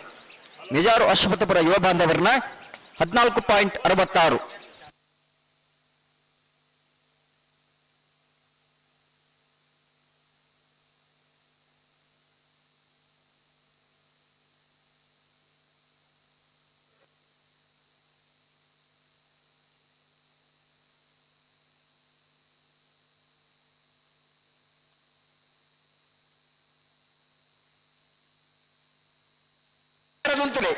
ಮಿಜಾರು ಅಶ್ವತ್ಥಪುರ ಯುವ ಬಾಂಧವರನ್ನ 14.66. ಉಂತಲೆ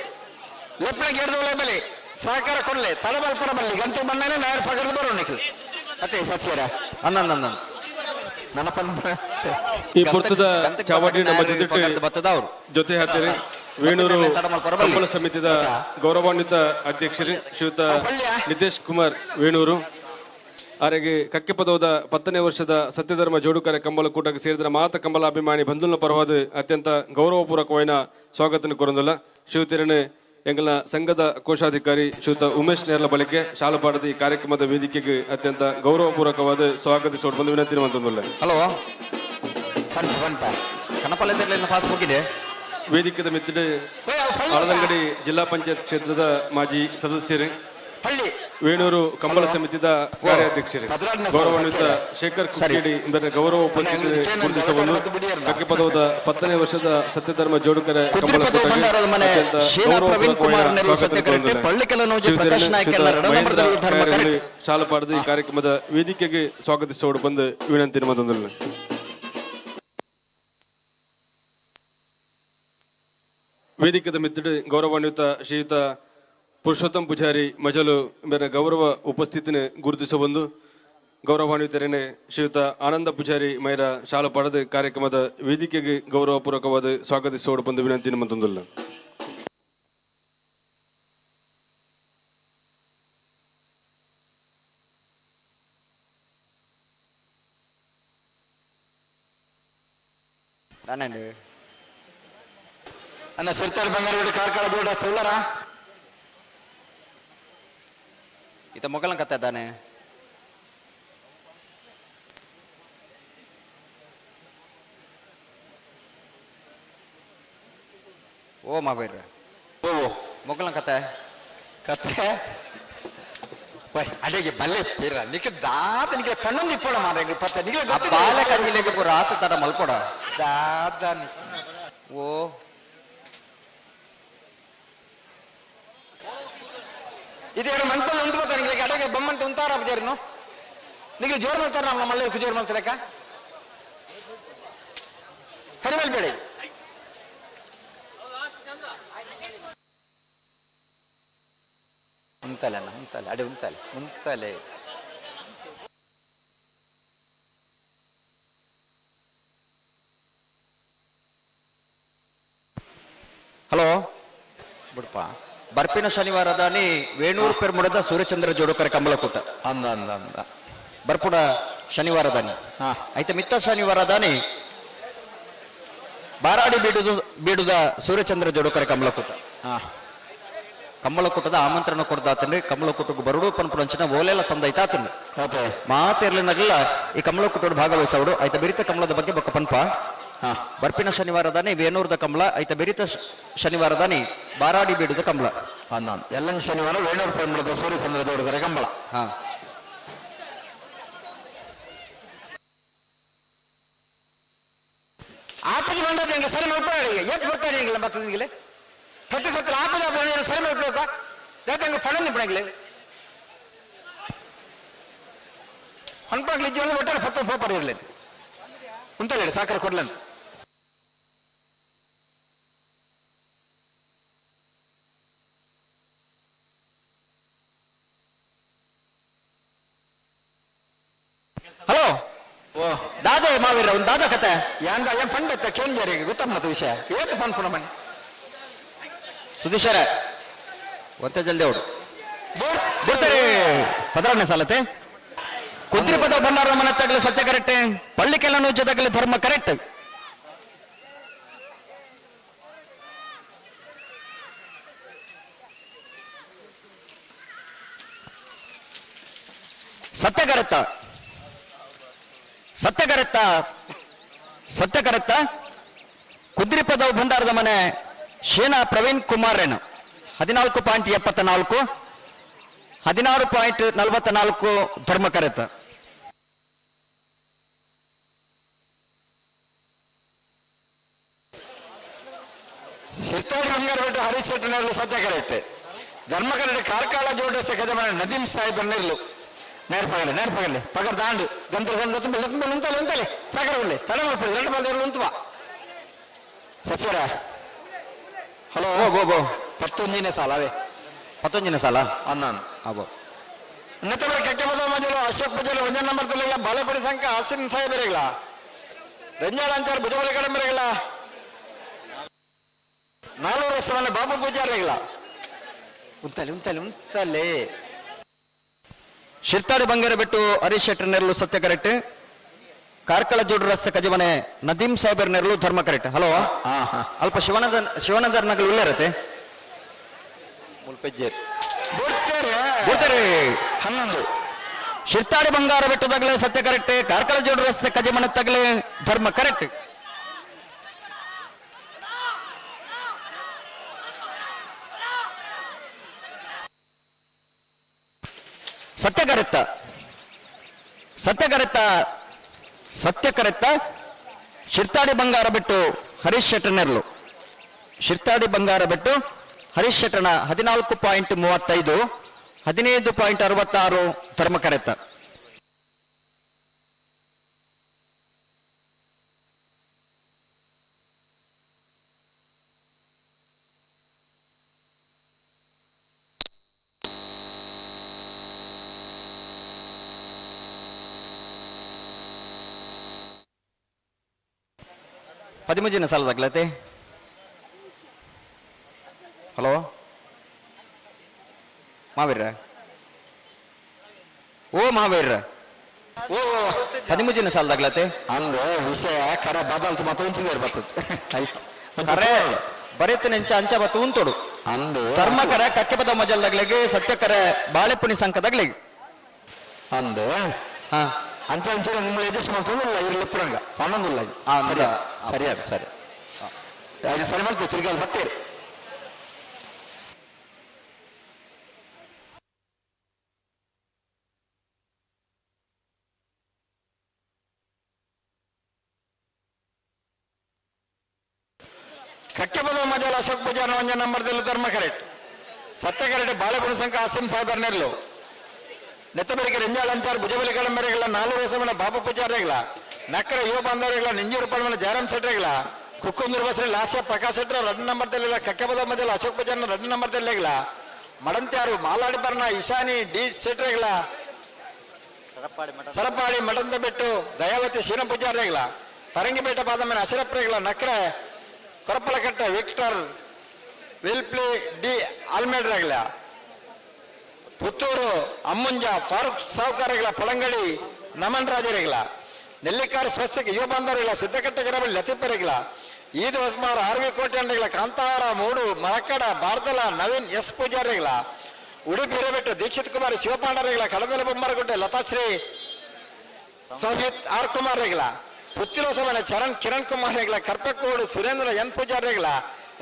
ಲೆಪ್ಪಣ ಗೇಡ್ದೊಳೆ ಬಲೆ ಸಹಕಾರ ಕೊಡ್ಲೆ ತಡಬಲ್ಪಡ ಬಲ್ಲಿ ಗಂಟೆ ಬಂದಾನೆ ನಾಯರ್ ಪಗಡ್ದು ಬರೋ ನಿಖಿಲ್ ಅತ್ತೆ ಸಚಿವರ ಅಂದ ಅಂದ ನನ್ನ ಪನ್ ಈ ಪುರ್ತದ ಚಾವಡಿ ನಮ್ಮ ಜೊತೆ ಬತ್ತದ ಅವರು ಜೊತೆ ಹಾಕ್ತಾರೆ ವೇಣೂರು ಕಂಬಳ ಸಮಿತಿದ ಗೌರವಾನ್ವಿತ ಅಧ್ಯಕ್ಷರು ಶ್ರೀಯುತ ನಿತೇಶ್ ಕುಮಾರ್ ವೇಣೂರು ಆರೆಗೆ ಕಕ್ಕೆ ಪದವದ 10ನೇ ವರ್ಷದ ಸತ್ಯಧರ್ಮ ಜೋಡುಕರೆ ಕಂಬಳಕೂಟಕ್ಕೆ ಸೇರಿದ ಮಾತ ಕಂಬಳ ಅಭಿಮಾನಿ ಬಂಧುನ ಪರವಾದ ಅತ್ಯಂತ ಗೌರವಪೂರ್ವಕವಾದ ಸ್ವಾಗತನ ಕೋರಂದಿಲ್ಲ. ಶಿವತಿರಣೆ ಎಂಗಲ ಸಂಘದ ಕೋಶಾಧಿಕಾರಿ ಶ್ರೀಯುತ ಉಮೇಶ್ ನೇರ್ಲ ಬಳಿಕೆ ಶಾಲಪಾಡದ ಈ ಕಾರ್ಯಕ್ರಮದ ವೇದಿಕೆಗೆ ಅತ್ಯಂತ ಗೌರವಪೂರ್ವಕವಾದ ಸ್ವಾಗತಿಸೋಡು ಬಂದು ವಿನಂತಿ ಮಂತಂದಿಲ್ಲ. ಹಲೋ ಪಂಪ ಪಂಪ ಕನಪಲ್ಲೆ ಪಾಸ್ ಹೋಗಿದೆ. ವೇದಿಕೆದ ಮಿತ್ತಿಡೆ ಆಳದಂಗಡಿ ಜಿಲ್ಲಾ ಪಂಚಾಯತ್ ಕ್ಷೇತ್ರದ ಮಾಜಿ ಸದಸ್ಯರು ಪಳ್ಳಿ ವೇಣೂರು ಕಂಬಳ ಸಮಿತಿದ ಕಾರ್ಯಾಧ್ಯಕ್ಷರು ಗೌರವಾನ್ವಿತ ಶೇಖರ್ ಕುಕ್ಕೇಡಿ ಇಂದರ ಗೌರವ ಉಪಸ್ಥಿತಿ ಗುರುತಿಸಬಹುದು. ಕಕ್ಕೆ ಪದವದ 10ನೇ ವರ್ಷದ ಸತ್ಯಧರ್ಮ ಜೋಡುಕರೆ ಕಂಬಳ ಕುದ್ರಿಪದವು ಕೂಟಕ್ಕೆ ಭಂಡಾರದ ಮನೆ ಅತ್ಯಂತ ಶೀಲಾ ಪ್ರವೀಣ್ ಕುಮಾರ್ ಗೌರವಪೂರ್ವಕವಾದ ನೆರಳು ಸ್ವಾಗತ ಸತ್ಯ ಕರೆಕ್ಟ್. ಕೋರುತ್ತೇನೆ. ಪಳ್ಳಿಕೆಲನೋಜಿ ಶ್ರೀಯುತ ಪ್ರಕಾಶ್ ನಾಯ್ಕ ಶ್ರೀಯುತ ಎರಡನೇ ಮಹೇಂದ್ರ ನಂಬರ್ದಲ್ಲಿ ಧರ್ಮ ಕಾಯರಳ್ಳಿ ಕರೆಕ್ಟ್. ಶಾಲಪಾಡದ ಈ ಕಾರ್ಯಕ್ರಮದ ವೇದಿಕೆಗೆ ಸ್ವಾಗತಿಸೋಡು ಬಂದು ವಿನಂತಿ ಮತ್ತೊಂದಿಲ್ಲ. ವೇದಿಕದ ಮಿತ್ತಿಡು ಗೌರವಾನ್ವಿತ ಶ್ರೀಯುತ ಪುರುಷೋತ್ತಮ್ ಪೂಜಾರಿ ಮಜಲು ಮೇರ ಗೌರವ ಉಪಸ್ಥಿತಿನ ಗುರುತಿಸಬಂದು ಗೌರವಾನ್ವಿತರೇನೆ ಶ್ರೀಯುತ ಆನಂದ ಪೂಜಾರಿ ಮೈರ ಶಾಲಪಾಡದ ಕಾರ್ಯಕ್ರಮದ ವೇದಿಕೆಗೆ ಗೌರವಪೂರ್ವಕವಾದ ಸ್ವಾಗತಿಸೋಡು ಬಂದು ವಿನಂತಿ ಮತ್ತೊಂದಿಲ್ಲ. ನಾನೇನು ಅನ್ನ ಸಿರ್ತಾರ್ ಬಂಗಾರಗೂಡಿ ಕಾರ್ಕಳ ದೂಡ ಸೌಲರ ಈತ ಮೊಗಲನ ಕತ್ತ ಇದ್ದಾನೆ. ಓ ಮಾಬೈರ ಓ ಮೊಗಲನ ಕತೆ ಕತ್ತೆ ವೈ ಅಡೆಗೆ ಬಲ್ಲೆ ಪೀರ ನಿಕ ದಾದ ನಿಕ ಕಣ್ಣೊಂದು ಇಪ್ಪೋಣ ಮಾರ ಎಂಗ್ಳು ಪತ್ತ ನಿಕಲೆ ಆ ಬಾಲ ಕಜಿಲೆಗೆ ಪೂರ ಆತ ತಡ ಮಲ್ಪೊಡ ದಾದ ಓ ಇದೇನು ಮನ್ಪಲ್ಲಿ ಉಂಟು ಬರ್ತಾರೆ ನಿಮಗೆ ಅಡೆಗೆ ಬೊಮ್ಮಂತ ಉಂತಾರ ಬಜಾರಿನು ನಿಮಗೆ ಜೋರ್ ಮಾಡ್ತಾರೆ ನಮ್ಮ ಮಲ್ಲೆ ಜೋರ್ ಮಾಡ್ತಾರಕ್ಕ ಸರಿ ಮಲ್ಬೇಡಿ. ಉಂತಲೆ ಅಣ್ಣ ಉಂತಲೆ ಅಡೆ ಉಂತಲೆ ಉಂತಲೆ. ಹಲೋ ಬಿಡಪ್ಪ. ಬರ್ಪಿನ ಶನಿವಾರದಾನಿ ವೇಣೂರು ಪೆರ್ಮುಡದ ಸೂರ್ಯಚಂದ್ರ ಜೋಡುಕರ ಕಂಬಳಕೂಟ. ಅಂದ ಅಂದ ಅಂದ. ಬರ್ಪುಡ ಶನಿವಾರದಾನಿ. ಐತೆ ಮಿತ್ತ ಶನಿವಾರದಾನಿ ಬಾರಾಡಿ ಬೀಡುದ ಬೀಡುದ ಸೂರ್ಯಚಂದ್ರ ಜೋಡುಕರ ಕಂಬಳಕೂಟ. ಕಂಬಳಕೂಟದ ಆಮಂತ್ರಣ ಕೊಡ್ದಾತಂಡು ಕಂಬಳಕೂಟಕ್ಕೆ ಬರುಡು ಪನ್ಪುನಂಚಿನ ಓಲೆಲ ಸಂದೈತಾತಂಡು ಓಕೆ. ಮಾತೆರ್ಲಿನಗಲ್ಲ ಈ ಕಮಲಕೂಟೋಡು ಭಾಗವಹಿಸವಡು ಐತ ಬೆರಿತ ಕಮಲದ ಬಗ್ಗೆ ಬೊಕ್ಕ ಪನ್ಪ. ಬರ್ಪಿನ ಶನಿವಾರದಾನಿ ವೇಣೂರ್ದ ಕಮಲ, ಐತ ಬೆರಿತ ಶನಿವಾರದಾನಿ ಬಾರಾಡಿ ಬೀಡುದ ಕಮಲ. ಅಂದಾನ್ ಎಲ್ಲನ ಶನಿವಾರ ವೇಣೂರು ಪಂಬಳದ ಸೂರ್ಯಚಂದ್ರ ಜೋಡುಗರ ಕಂಬಳ. ಹಾ. ಆಪಜಿ ಬಂದದ್ದು ನಿಮಗೆ ಸರಿ ಮಲ್ಪಡ ಏತ್ ಬರ್ತಾರೆ ಎಂಗ್ಲ ಮತ್ತೆ ನಿಂಗೆ ಪ್ರತಿ ಸತ್ರ ಆಪಜ ಬಂದ ಸರಿ ಮಲ್ಪಬೇಕ ಯಾಕೆ ಪಣ ನಿಂಪಣಂಗಿಲ್ಲ ಹೊನ್ಪಾಗ್ಲಿ ಜೀವನ ಒಟ್ಟಾರೆ ಪತ್ತ ಪೋಪರ್ ಇರಲಿ ಉಂತಲ್ಲ ಸಾಕರ ಕೊಡ್ಲಂತ. ಹಲೋ, ದಾದೆ ಮಾವೀರ ಒಂದು ದಾದ ಕತೆ. ಯಾಂಗ ಏನ್ ಪಂಡತ್ತ ಕೇಂದ್ರಿಗೆ ಗೊತ್ತಮ್ಮತ ವಿಷಯ ಏತ್ ಪನ್ಪುನ ಮನೆ. ಸುಧೀಶರ ಒಂತೆ ಜಲ್ದಿ ಅವಡು ಬಿಡ್ತಾರೆ ಪದರನೇ ಸಾಲತೆ. ಕುದ್ರಿಪದ ಭಂಡಾರದ ಮನೆ ತಗಲಿ ಸತ್ಯ ಕರೆಕ್ಟ್, ಪಳ್ಳಿಕೆಲ್ಲ ನುಜ್ಜ ತಗಲಿ ಧರ್ಮ ಕರೆಕ್ಟ್. ಸತ್ಯ ಕರೆಕ್ತ, ಸತ್ಯ ಕರೆಕ್ತ, ಸತ್ಯ ಕರೆಕ್ತ. ಕುದ್ರಿಪದ ಭಂಡಾರದ ಮನೆ ಶೇನಾ ಪ್ರವೀಣ್ ಕುಮಾರ್ ರೇನು 14.74, 16.44 ಧರ್ಮ ಕರೆತ. ಸಿರ್ತಾಡಿ ಬಂಗಾರಪೇಟೆ ಹರೀಶ್ ಶೆಟ್ಟರ್ನಲ್ಲೂ ಸತ್ಯ ಕರೆಕ್ಟ್. ಧರ್ಮ ಕರೆಕ್ಟ್. ಕಾರ್ಕಳ ಜೋಡಿಸ್ತ ಕಜಮನ ನದೀಮ್ ಸಾಹೇಬ್ ನಿರ್ಲು ನೇರ್ಪಗಲೆ ನೇರ್ಪಗಲೆ ಪಗರ್ ದಾಂಡು ಗಂತ್ರ ಗಂಧ ತುಂಬ ತುಂಬ ಉಂತಲೆ ಉಂತಲೆ ಸಾಗರ ಉಳ್ಳೆ ತಡ ಮಲ್ಪಡಿ ಎರಡು ಬಾಲ್ ಎರಡು ಉಂತುವ ಸಚಿವರ. ಹಲೋ. ಓ ಬೋ ಬೋ. ಪತ್ತೊಂದಿನ ಸಾಲ ಅವೇ. ಪತ್ತೊಂದಿನ ಸಾಲ. ಅನ್ನಾನ್. ಅಬೋ. ಇನ್ನತವರ ಕಕ್ಕೆ ಬದಲ ಮಜಲು ಅಶೋಕ್ ಪಜಲು ಒಂಜನ್ ನಂಬರ್ ತೊಲೆಗಳ ಬಾಲಪಡಿ ಸಂಘ ಹಸಿನ್ ಸಾಹೇಬರಿಗಳ ರಂಜಾಳ ಅಂಚಾರ್ ಭುಜಬಲಿ ಕಡಂಬರಿಗಳ ನಾಲ್ವರು ವರ್ಷ ಬಾಬು ಪೂಜಾರಿಗಳ ಉಂತಲೆ ಉಂತಲೆ ಉಂತಲೆ. ಶಿರ್ತಾಡಿ ಬಂಗಾರ ಬಿಟ್ಟು ಹರೀಶ್ ಶೆಟ್ಟರ್ ನೆರಳು ಸತ್ಯ ಕರೆಕ್ಟ್. ಕಾರ್ಕಳ ಜೋಡು ರಸ್ತೆ ಕಜಮನೆ ನದೀಮ್ ಸಾಹೇಬರ್ ನೆರಳು ಧರ್ಮ ಕರೆಕ್ಟ್. ಹಲೋ. ಹಾ ಹಾ. ಅಲ್ಪ ಶಿವಾನಂದ ಶಿವಾನಂದರ್ ನಗಲು ಉಳ್ಳರತೆ. ಮುಲ್ಪೆಜ್ಜೇರಿ ಬಿಡ್ತಾರೆ. ಬಿಡ್ತಾರೆ. 11. ಶಿರ್ತಾಡಿ ಬಂಗಾರ ಬೆಟ್ಟದಾಗಲೇ ಸತ್ಯ ಕರೆಕ್ಟ್, ಕಾರ್ಕಳ ಜೋಡು ರಸ್ತೆ ಕಜಮನೆ ತಗಲೆ ಧರ್ಮ ಕರೆಕ್ಟ್. ಸತ್ಯ ಕರೆಕ್ತ, ಸತ್ಯ ಕರೆಕ್ತ, ಸತ್ಯ ಕರೆಕ್ತ. ಶಿರ್ತಾಡಿ ಬಂಗಾರ ಬಿಟ್ಟು ಹರೀಶ್ ಶೆಟ್ಟರ್ ನೆರಳು. ಶಿರ್ತಾಡಿ ಬಂಗಾರ ಬಿಟ್ಟು ಹರೀಶ್ ಶೆಟ್ಟರ್ನ 14.35, 15.66 ಧರ್ಮ ಕರೆತ. ಪದಿಮೂಜಿನ ಸಾಲದಾಗ್ಲತೆ. ಹಲೋ ಮಹಾವೀರ, ಓ ಮಹಾವೀರ. ಓ ಪದಿಮೂಜಿನ ಸಾಲದಾಗ್ಲತೆ. ಅಂದ್ರೆ ವಿಷಯ ಕರ ಬದಲ್ತು ಮತ್ತೆ ಉಂಚಿದ್ದಾರೆ ಬರ್ತದೆ ಆಯ್ತು. ಕರೆ ಬರೆತ ನೆಂಚ ಅಂಚ ಬತ್ತು ಉಂತೋಡು. ಅಂದು ಧರ್ಮಕರ ಕಕ್ಕೆಪದ ಮಜಲ್ದಾಗ್ಲಿಗೆ, ಸತ್ಯಕರ ಬಾಳೆಪುಣಿ ಸಂಕದಾಗ್ಲಿಗೆ. ಅಂದು ಹಾ. ಅಂಚ ಅಂಚೆ ನಿಮ್ಮಲ್ಲಿ ಎಜೆಸ್ಟ್ ಮಾಡ್ತಂದಿಲ್ಲ ಇರ್ಲಿ ಪುರಂಗ ಪನ್ನೊಂದಿಲ್ಲ. ಅಂದ. ಸರಿ ಸರಿ ಅದು ಸರಿ ಅದು ಸರಿ ಮಾಡ್ತೀವಿ ಚಿರ್ಗಾಲ್ ಬರ್ತೀರಿ. ಕಕ್ಕೆಬದ ಮಜಲ್ ಅಶೋಕ್ ಪೂಜಾರ್ ಒಂಜ ನಂಬರ್ದಲ್ಲಿ ಧರ್ಮ ಕರೆಕ್ಟ್. ಸತ್ಯ ಕರೆಕ್ಟ್. ಬಾಳೆಪುಣ ಸಂಘ ಅಸಿಂ ಸಾಹೇಬರ್ ನೆರಳು. ನೆತ್ತಬೆರಿಕೆ ರೆಂಜಾಳ ಅಂಚಾರ್ ಭುಜಬಲಿ ಕಡಂಬೆರೆಗಳ ನಾಲ್ವರು ವರ್ಷ ಬಾಬು ಪೂಜಾರಿಗಳ ನಕ್ಕರ ಯುವ ಬಾಂಧವರಿಗಳ ನಿಂಜೂರು ಪಡಮನ ಜಯರಾಮ್ ಶೆಟ್ಟರಿಗಳ ಕುಕ್ಕುಂದೂರು ಬಸರಿ ಲಾಸ್ಯ ಪ್ರಕಾಶ್ ಶೆಟ್ಟರ್ ಎರಡು ನಂಬರ್ದಲ್ಲಿಲ್ಲ. ಕಕ್ಕೆಬದ ಮಜಲ್ ಅಶೋಕ್ ಪೂಜಾರ್ನ ಎರಡು ನಂಬರ್ದಲ್ಲಿಗಳ ಮಡಂತ್ಯಾರು ಮಾಲಾಡಿ ಬರ್ನ ಇಶಾನಿ ಡಿ ಶೆಟ್ಟರಿಗಳ ಸರಪಾಡಿ ಮಠಂದ ಬೆಟ್ಟು ದಯಾವತಿ ಶೀನ ಪೂಜಾರಿಗಳ ಪರಂಗಿಪೇಟೆ ಪಾದಮನ ಅಸಿರಪ್ರಿಗಳ ನಕ್ರೆ ಕೊರಪಲಕಟ್ಟೆ ವಿಕ್ಟರ್ ವಿಲ್ಪ್ಲಿ ಡಿ ಆಲ್ಮೇಡ್ರಾಗಲ ಪುತ್ತೂರು ಅಮ್ಮುಂಜ ಫಾರೂಕ್ ಸಾಹುಕಾರಗಳ ಪಳಂಗಡಿ ನಮನ್ ರಾಜರಿಗಳ ನೆಲ್ಲಿಕಾರು ಸ್ವಸ್ಥಕ್ಕೆ ಯುವ ಬಾಂಧವರಿಗಳ ಸಿದ್ದಕಟ್ಟೆ ಜರಬಳ್ಳಿ ಲತೀಫರಿಗಳ ಈದ್ ಹೊಸ್ಮಾರ್ ಆರ್ ವಿ ಕೋಟ್ಯಾಂಡ್ರಿಗಳ ಕಾಂತಾರ ಮೂಡು ಮರಕಡ ಬಾರ್ದಲ ನವೀನ್ ಎಸ್ ಪೂಜಾರಿಗಳ ಉಡುಪಿ ಹಿರೇಬೆಟ್ಟು ದೀಕ್ಷಿತ್ ಕುಮಾರ್ ಶಿವಪಾಂಡರಿಗಳ ಕಡದಲ ಬೊಮ್ಮರಗುಡ್ಡೆ ಲತಾಶ್ರೀ ಸೋಹಿತ್ ಆರ್ ಕುಮಾರ್ ರೆಗಳ ಪುತ್ತಿಲ ಸಭೆನ ಚರಣ್ ಕಿರಣ್ ಕುಮಾರ್ ರೆಗಳ ಕರ್ಪಕೋಡು ಸುರೇಂದ್ರ ಎನ್ ಪೂಜಾರಿ ರೆಗಳ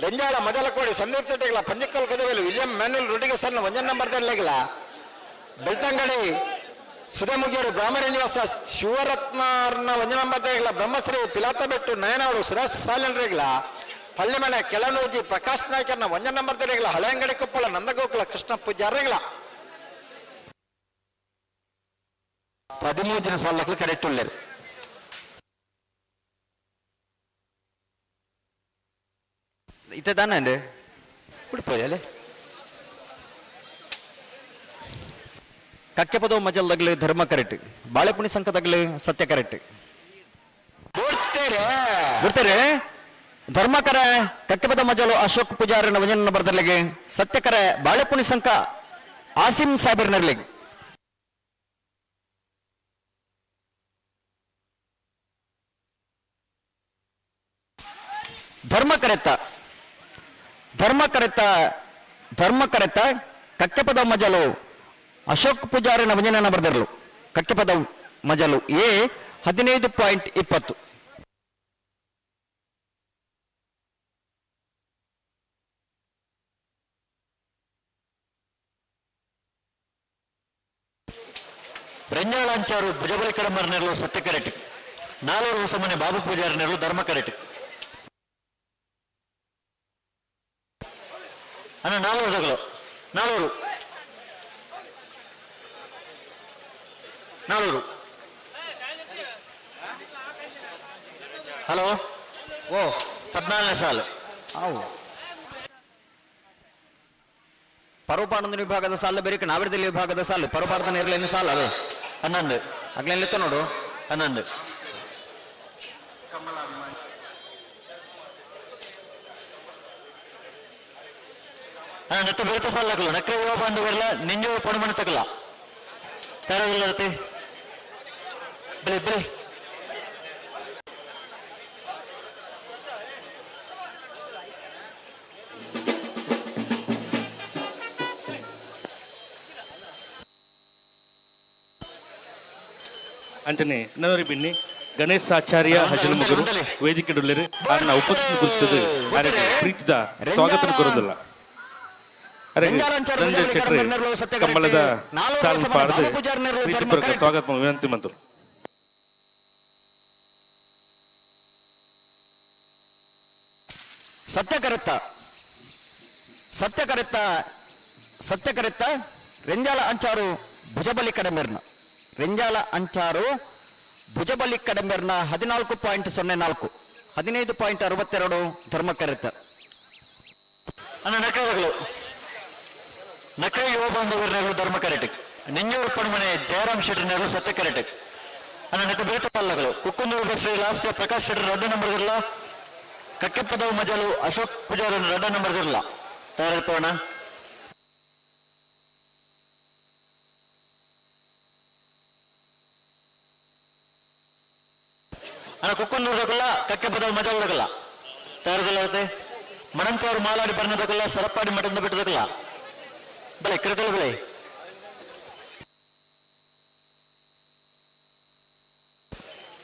ರೆಂಜಾಳ ಮಜಲಕೋಡಿ ಸಂದೀಪ್ ತಟ್ಟೆಗಳ ಪಂಜಕ್ಕಲ್ ಕದವೇಲು ವಿಲಿಯಂ ಮ್ಯಾನುಲ್ ರುಡಿಗಸರ್ನ ಒಂಜನ್ ನಂಬರ್ ಲೆಗಳ ಬೆಳ್ತಂಗಡಿ ಸುಧಮುಗಿಯರು ಬ್ರಾಹ್ಮಣ ನಿವಾಸ ಶಿವರತ್ನಾರ್ನ ಒಂಜ ನಂಬರ್ ರೆಗಳ ಬ್ರಹ್ಮಶ್ರೀ ಪಿಲಾತಬೆಟ್ಟು ನಯನಾಡು ಸುರೇಶ್ ಸಾಲನ್ ರೆಗಳ ಪಳ್ಳಿಮನೆ ಕೆಳನೂಜಿ ಪ್ರಕಾಶ್ ನಾಯ್ಕರ್ನ ಒಂಜ ನಂಬರ್ ರೆಗಳ ಹಳೆಯಂಗಡಿ ಕೊಪ್ಪಳ ನಂದಗೋಕುಲ ಕೃಷ್ಣ ಪೂಜಾರಿಗಳ 13 ಸಾಲಕ್ಕೆ ಕರೆಕ್ಟ್ ಉಳ್ಳೇರು. ಇತ್ತೆ ದಾನೆ ಉಡುಪಿ ಕಕ್ಕೆಪದವು ಮಜಲ್ ತಗಲು ಧರ್ಮ ಕರೆಕ್ಟ್, ಬಾಳೆಪುಣಿ ಸಂಕ ತಗಲು ಸತ್ಯ ಕರೆಕ್ಟ್. ಬಿಡ್ತೀರೇ. ಬಿಡ್ತಾರೆ. ಧರ್ಮಕರ ಕಕ್ಕೆಪದ ಮಜಲು ಅಶೋಕ್ ಪೂಜಾರಿನ ವಜನ ಬರ್ದರ್ಲಿಗೆ, ಸತ್ಯಕರ ಬಾಳೆಪುಣಿ ಸಂಕ ಆಸಿಂ ಸಾಹೇಬರ್ನರ್ಲಿಗೆ. ಧರ್ಮಕರೆತ್ತ ಧರ್ಮಕರೆತ್ತ ಧರ್ಮಕರೆತ್ತ ಕಕ್ಕೆಪದ ಮಜಲು ಅಶೋಕ್ ಪೂಜಾರಿನ ವಜನ ಬರ್ದಿರಲು. ಕಕ್ಕೆಪದ ಮಜಲು ಎ 15.20. ರೆಂಜಾಳಂಚಾರು ಭುಜಬಲಿ ಕಡಂಬರ್ ನೆರಳು ಸತ್ಯ ಕರೆಕ್ಟ್, ನಾಲೂರು ಹೊಸಮನೆ ಬಾಬು ಪೂಜಾರಿ ನೆರಳು ಧರ್ಮ ಕರೆಕ್ಟ್. ಅಣ್ಣ ನಾಲೂರು ತಗಲು, ನಾಲೂರು ನಾಲೂರು. ಹಲೋ. ಓ. 14ನೇ ಸಾಲು. ಅವು ಪರೋಪಾನಂದ ವಿಭಾಗದ ಸಾಲು ಬೇರೆ, ನಾವಿರದಲ್ಲಿ ವಿಭಾಗದ ಸಾಲು ಪರೋಪಾರದ ನೇರಲೇನು ಸಾಲು ಅವೇ. 11. ಅಗ್ಲೆಲ್ಲಿತ್ತ ನೋಡು. 11. ಅಣ್ಣ ನೆತ್ತ ಬೆಳ್ತ ಸಾಲ ಹಾಕಲು ನಕ್ರೆ ಯುವ ಬಂದು ಬರಲ್ಲ ನಿಂಜು ಪಣಮಣಿ ತಗಲ ತರದಿಲ್ಲ. ಬೆಲೆ ಬೆಲೆ. ಅಂಚನೆ ನವರಿ ಬಿನ್ನಿ ಗಣೇಶ್ ಆಚಾರ್ಯ ಹಜಲ್ ಮುಗುರು ವೇದಿಕೆ ಡುಲ್ಲೆರು ಅನ್ನ ಉಪಸ್ಥಿತಿ ಗುರುತಿಸದು ಅರೆಗೆ ಪ್ರೀತಿದ ಸ್ವಾಗತ ಕೋರುದಿಲ್ಲ. ಅರೆಗೆ ಧನಂಜಯ ಶೆಟ್ಟಿ ಕಂಬಳದ ಸಾಲು ಪಾಡ್ದು ಪ್ರೀತಿಪೂರ್ವಕ ಸ್ವಾಗತ ವಿನಂತಿ ಮಂತು. ಸತ್ಯ ಕರೆತ್ತ ಸತ್ಯ ಕರೆತ್ತ ಸತ್ಯ ಕರೆತ್ತ ರೆಂಜಾಲ ಅಂಚಾರು ಭುಜಬಲಿ ಕಡಮೆರ್ನ, ರೆಂಜಾಲ ಅಂಚಾರು ಭುಜಬಲಿ ಕಡಮೆರ್ನ 14.04, 15.62 ಧರ್ಮ ಕರೆತ್ತ. ಅಣ್ಣ ನಕ್ರೆ ತಗಲು ನಕ್ರೆ ಯುವ ಬಾಂಧವರ ಧರ್ಮ ಕರೆಕ್ಟ್, ನಿಂಜೂರು ಪಣಮನೆ ಜಯರಾಮ್ ಶೆಟ್ಟಿ ನೆರಳು ಸತ್ಯ ಕರೆಕ್ಟ್. ಅಣ್ಣ ನೆತ್ತ ಬೇತ ಪಲ್ಲಗಳು ಕುಕ್ಕುಂದೂರು ಶ್ರೀ ಲಾಸ್ಯ ಪ್ರಕಾಶ್ ಶೆಟ್ಟಿ ರಡ್ಡು ನಂಬರ್ ಇರಲ್ಲ, ಕಕ್ಕೆಪ್ಪದವು ಮಜಲು ಅಶೋಕ್ ಪೂಜಾರಿ ರಡ್ಡ ನಂಬರ್ ಇರಲ್ಲ. ತಯಾರಿಪೋಣ. ಅಣ್ಣ ಕುಕ್ಕುಂದೂರು ತಗಲ್ಲ, ಕಕ್ಕೆಪ್ಪದವು ಮಜಲು ತಗಲ್ಲ ತಯಾರಿದಲ್ಲಾಗುತ್ತೆ. ಮಣಂತವರು ಮಾಲಾಡಿ ಬಣ್ಣದಕ್ಕಲ್ಲ, ಸರಪಾಡಿ ಮಠದ ಬಿಟ್ಟದಕ್ಕಲ್ಲ. ಬೆಳೆ ಕಿರಕಲ್ ಬೆಳೆ.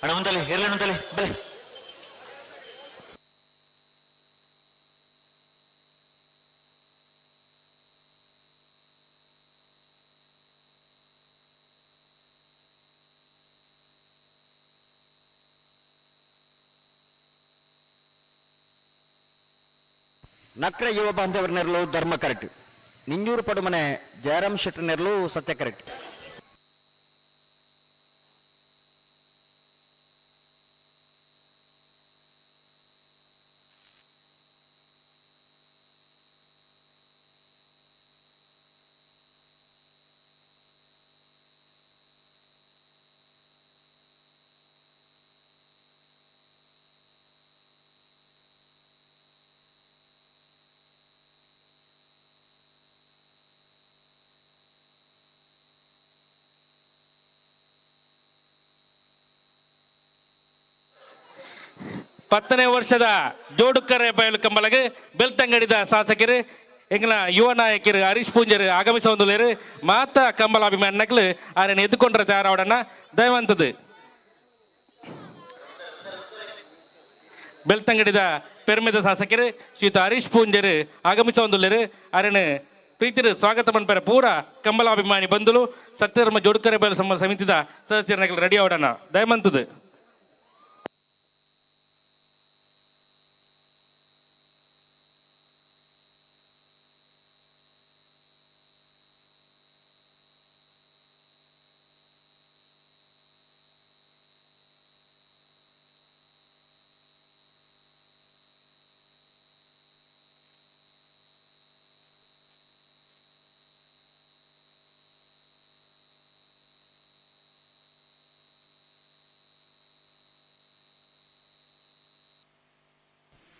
ಅಣ್ಣ ಮುಂದಲಿ ಇರ್ಲಿ ಮುಂದಲಿ ಬೆಳೆ. ನಕ್ರ ಯುವ ಬಾಂಧವರ ನೆರಳು ಧರ್ಮ ಕರೆಕ್ಟ್, ನಿಂಜೂರು ಪಡುಮನೆ ಜಯರಾಮ್ ಶೆಟ್ಟಿ ನೆರಳು ಸತ್ಯ ಕರೆಕ್ಟ್. 10ನೇ ವರ್ಷದ ಜೋಡುಕರೆ ಬಯಲು ಕಂಬಳಗೆ ಬೆಳ್ತಂಗಡಿದ ಶಾಸಕರು ಎಂಗ್ಲ ಯುವ ನಾಯಕರು ಹರೀಶ್ ಪೂಂಜರು ಆಗಮಿಸೊಂದುಲೇರು ಮಾತ ಕಂಬಳ ಅಭಿಮಾನಿಗಳು ಆರನ್ನು ಎದ್ದುಕೊಂಡ್ರೆ ತಯಾರಾವಡನ್ನ ದಯವಂತದ್ದು. ಬೆಳ್ತಂಗಡಿದ ಪೆರ್ಮೆದ ಶಾಸಕರು ಶ್ರೀಯುತ ಹರೀಶ್ ಪೂಂಜರು ಆಗಮಿಸೊಂದುಲ್ಲೇರು. ಅರಣ ಪ್ರೀತಿರು ಸ್ವಾಗತ ಮನ್ಪರ ಪೂರ ಕಂಬಲಾಭಿಮಾನಿ ಬಂಧುಲು ಸತ್ಯಧರ್ಮ ಜೋಡುಕರೆ ಬಯಲು ಸಮಿತಿದ ಸದಸ್ಯರ ರೆಡಿ ಅವಡನ ದಯಮಂತದ್ದು.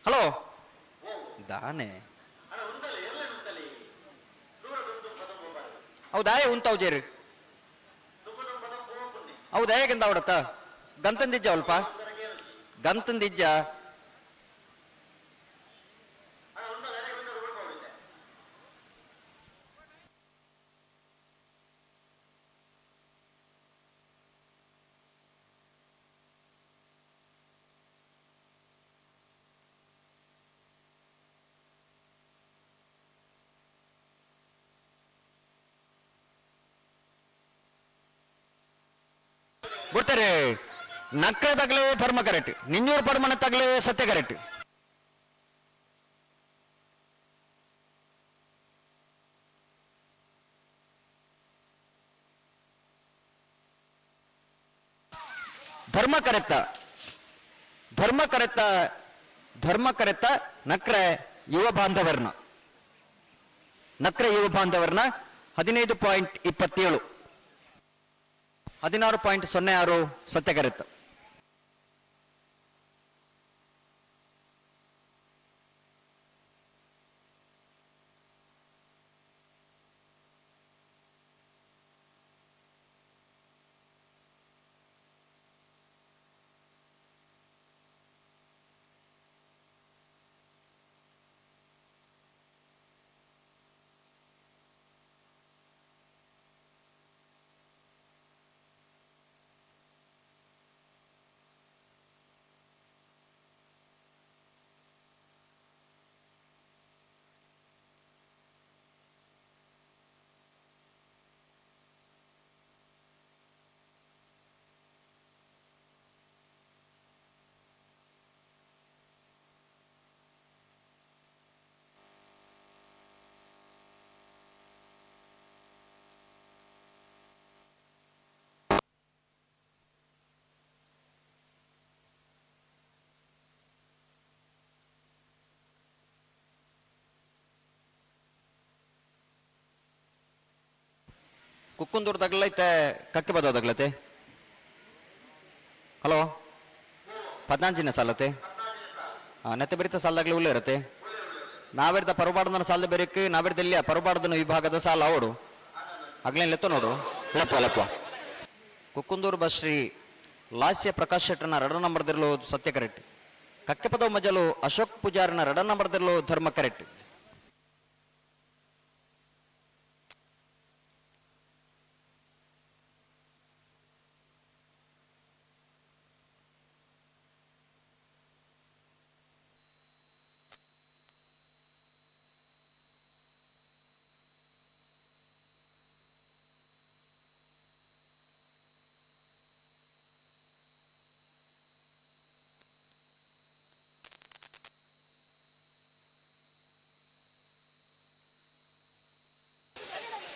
ಹಲೋ, ದಾನೆ ಹೌದಾ? ಉಂತಾವ್ ಜೇರಿ. ಹೌದಾ? ಹೇಗೆಂದ ಅವಡತ್ತ ಗಂತಂದಿಜ್ಜ ಅಲ್ಪ ಗಂತಂದಿಜ್ಜ. ಬಿಡ್ತಾರೆ. ನಕ್ಕರೆ ತಗಲೇ ಧರ್ಮ ಕರೆಕ್ಟ್, ನಿಂಜೂರು ಪಡಮನ ತಗಲೇ ಸತ್ಯ ಕರೆಕ್ಟ್. ಧರ್ಮ ಕರೆತ್ತ, ಧರ್ಮ ಕರೆತ್ತ, ಧರ್ಮ ಕರೆತ್ತ ನಕ್ರೆ ಯುವ ಬಾಂಧವರ್ನ, ನಕ್ರೆ ಯುವ ಬಾಂಧವರ್ನ 15.27, 16.06 ಸತ್ಯ ಕರೆತ್ತ. ಕುಕ್ಕುಂದೂರು ತಗಲೈತೆ, ಕಕ್ಕೆ ಬದೋ ತಗಲತೆ. ಹಲೋ, ಪದ್ನಾಂಜಿನ ಸಾಲತೆ ನೆತ್ತೆ ಬರಿತ ಸಾಲದಾಗಲಿ ಉಳ್ಳ ಇರತ್ತೆ. ನಾವೆಡ್ದ ಪರಬಾರ್ದನ ಸಾಲದ ಬೆರಕ್ ನಾವೆಡ್ದ ಪರಬಾರ್ದನ ವಿಭಾಗದ ಸಾಲ ಅವಡು ಅಗ್ಲೇನ್ ಲೆತ್ತ ನೋಡು. ಲಪ್ಪ ಲಪ್ಪ. ಕುಕ್ಕುಂದೂರು ಬಶ್ರೀ ಲಾಸ್ಯ ಪ್ರಕಾಶ್ ಶೆಟ್ಟರ್ನ ರಡ ನಂಬರ್ದಿರಲು ಸತ್ಯ ಕರೆಕ್ಟ್. ಕಕ್ಕೆಪದವು ಮಜಲು ಅಶೋಕ್ ಪೂಜಾರನ ರಡ ನಂಬರ್ದಿರಲು ಧರ್ಮ ಕರೆಕ್ಟ್.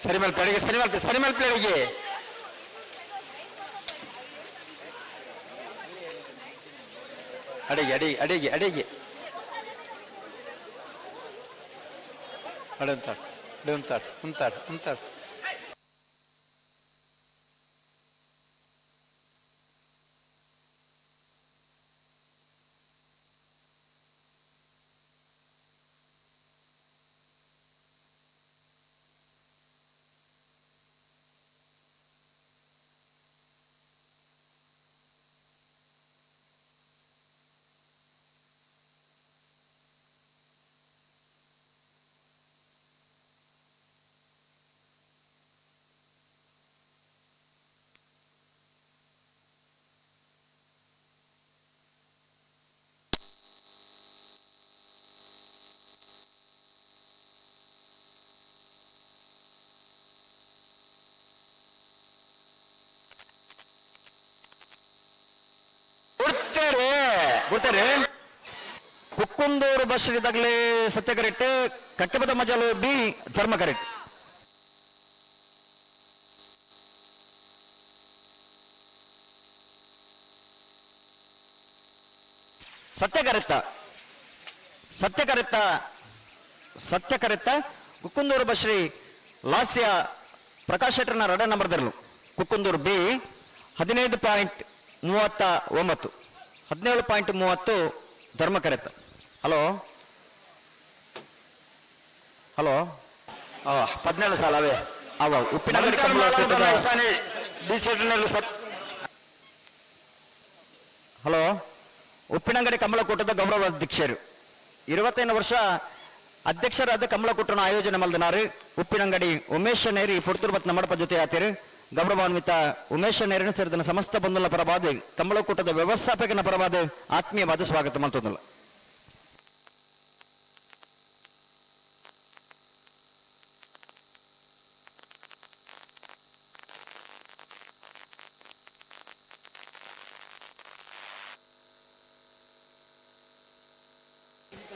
ಸರಿ ಮಲ್ಪ ಅಡಿಗೆ, ಸರಿ ಮಲ್ಪ, ಸರಿ ಮಲ್ಪ ಅಡಿಗೆ. ಅಡಿಗೆ ಅಡಿಗೆ ಅಡಿಗೆ ಅಡಿಗೆ ಅಡಂತಾಡ್ ಅಡಂತಾಡ್ ಉಂತಾಡ್ ಉಂತಾಡ್. ಗೊತ್ತಾರೆ ಕುಕ್ಕುಂದೂರು ಬಸ್ರಿದಾಗಲೇ ಸತ್ಯಕರೆಟ್, ಕಟ್ಟೆಪದ ಮಜಲು ಬಿ ಧರ್ಮ ಕರೆಟ್. ಸತ್ಯಕರೆತ್ತ ಸತ್ಯಕರೆತ್ತ ಸತ್ಯಕರೆತ್ತ ಕುಕ್ಕುಂದೂರು ಬಶ್ರೀ ಲಾಸ್ಯ ಪ್ರಕಾಶ್ ಶೆಟ್ಟರ್ನ ರಡ ನಂಬರ್ದರ್ಲು. ಕುಕ್ಕುಂದೂರು ಬಿ 15.39, 17.30 ಧರ್ಮಕರೆತ್ತ. Hello hello. 17 ಸಾಲ ಅವೇ. ಅವ ಉಪ್ಪಿನಂಗಡಿ ಕಮಲ ಕೂಟದ ಹಲೋ, ಉಪ್ಪಿನಂಗಡಿ ಕಮಲಕೂಟದ ಗೌರವ ಅಧ್ಯಕ್ಷರು, 25 ವರ್ಷ ಅಧ್ಯಕ್ಷರಾದ ಕಮಲಕೂಟನ ಆಯೋಜನೆ ಮಲ್ದನಾರು ಉಪ್ಪಿನಂಗಡಿ ಉಮೇಶ್ ನೇರಿ ಪುರ್ತುರ್ಬತ್ ನಮ್ಮಡಪ ಜೊತೆ ಆತೇರು. ಗೌರವಾನ್ವಿತ ಉಮೇಶ್ ನೇರಿನ ಸೇರಿದ ಸಮಸ್ತ ಬಂಧುಲ ಪರವಾದ, ಕಮಲಕೂಟದ ವ್ಯವಸ್ಥಾಪಕನ ಪರವಾದ ಆತ್ಮೀಯವಾದ ಸ್ವಾಗತ ಮಲ್ತೊಂದುಲ್ಲ.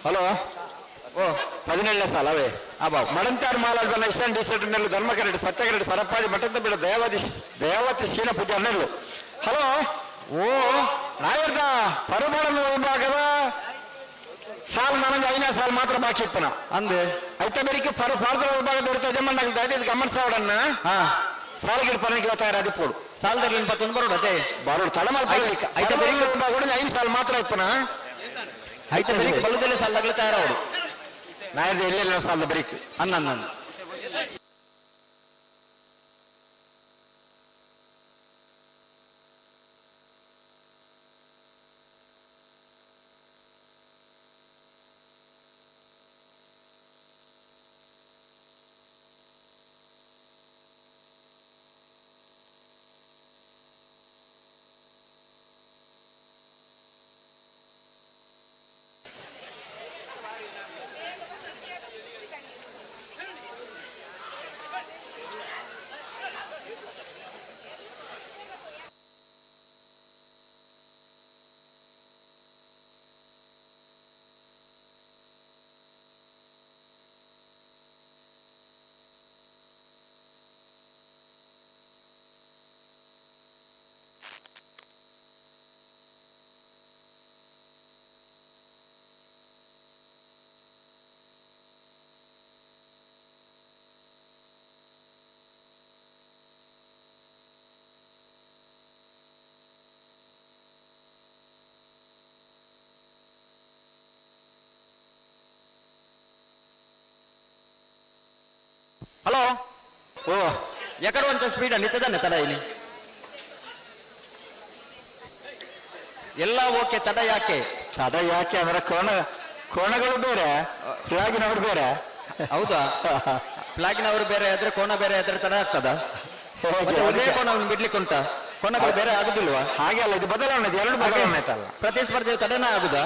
ಹಲೋ. ಓ 17ನೇ ಸಾಲ ಅವೇ. ಮಡಂತಾರ್ ಮಾಲಾಡ್ ಬನ್ನ ಇಷ್ಟನ್ ಡಿಸೆಟ್ ನೆಲ್ಲು ಧರ್ಮಕರೆಡ್ ಸತ್ಯಕರೆಡ್ ಸರಪಾಡಿ ಮಠದ ಬಿಡ ದಯಾವತಿ ದಯಾವತಿ ಶೀನ ಪೂಜೆ ನೆಲ್ಲು. ಹಲೋ. ಓ ನಾಯರ್ದ ಪರುಬಾಡನ ವಿಭಾಗದ ಸಾಲ್ ನನಗೆ ಐನಾ ಸಾಲ್ ಮಾತ್ರ ಬಾಕಿ ಇಪ್ಪನ. ಅಂದೆ. ಐತ ಬೆರಿಕೆ ಪರ ಪಾರ್ದ್ರ ವಿಭಾಗದ ಇರುತ್ತೆ ಯಜಮಾನ ದಯದೀದ್ ಗಮನಿಸೋಡನ್ನ. ಸಾಲಗಿಡ ಪರನಿಗೆ ತಯಾರಾದಿ ಪೋಡು. ಸಾಲದಲ್ಲಿ 21 ಬರೋಡು ಅದೇ. ಬರೋಡು ತಡಮಲ್. ಐತ ಬೆರಿಕೆ ವಿಭಾಗ 5 ಸಾಲ್ ಮಾತ್ರ ಇಪ್ಪನ. ಐತ ಬೆರಿಕೆ ಬಲ್ಲದಲ್ಲೇ ಸಾಲದಾಗಲೇ ತಯಾರಾವಡು. ನಾಯರ್ದ ಎಲ್ಲೆಲ್ಲ ಸಾಲದ ಬರೀಕ್. ಅನ್ನ ಅನ್ನ. ಹಲೋ. ಓ ಎಕಡೆ ಅಂತ ಸ್ಪೀಡ್ ನಿಂತದಾನೆ ತಡ ಇಲ್ಲಿ. ಎಲ್ಲ ಓಕೆ, ತಡ ಯಾಕೆ? ತಡ ಯಾಕೆ ಅಂದ್ರೆ ಕೋಣ ಕೋಣಗಳು ಬೇರೆ, ಫ್ಲಾಗಿನವರು ಬೇರೆ. ಹೌದಾ? ಫ್ಲಾಗಿನವರು ಬೇರೆ ಆದ್ರೆ, ಕೋಣ ಬೇರೆ ಆದ್ರೆ ತಡ ಆಗ್ತದ? ಮತ್ತೆ ಒಂದೇ ಕೋಣವನ್ನು ಬಿಡ್ಲಿಕ್ಕೆ ಉಂಟಾ? ಕೋಣಗಳು ಬೇರೆ ಆಗುದಿಲ್ವಾ? ಹಾಗೆ ಅಲ್ಲ, ಇದು ಬದಲಾವಣೆ ಆಯ್ತು, ಎರಡು ಬದಲಾವಣೆ ಆಯ್ತಲ್ಲ. ಪ್ರತಿಸ್ಪರ್ಧೆ ತಡನೇ ಆಗುದಾ?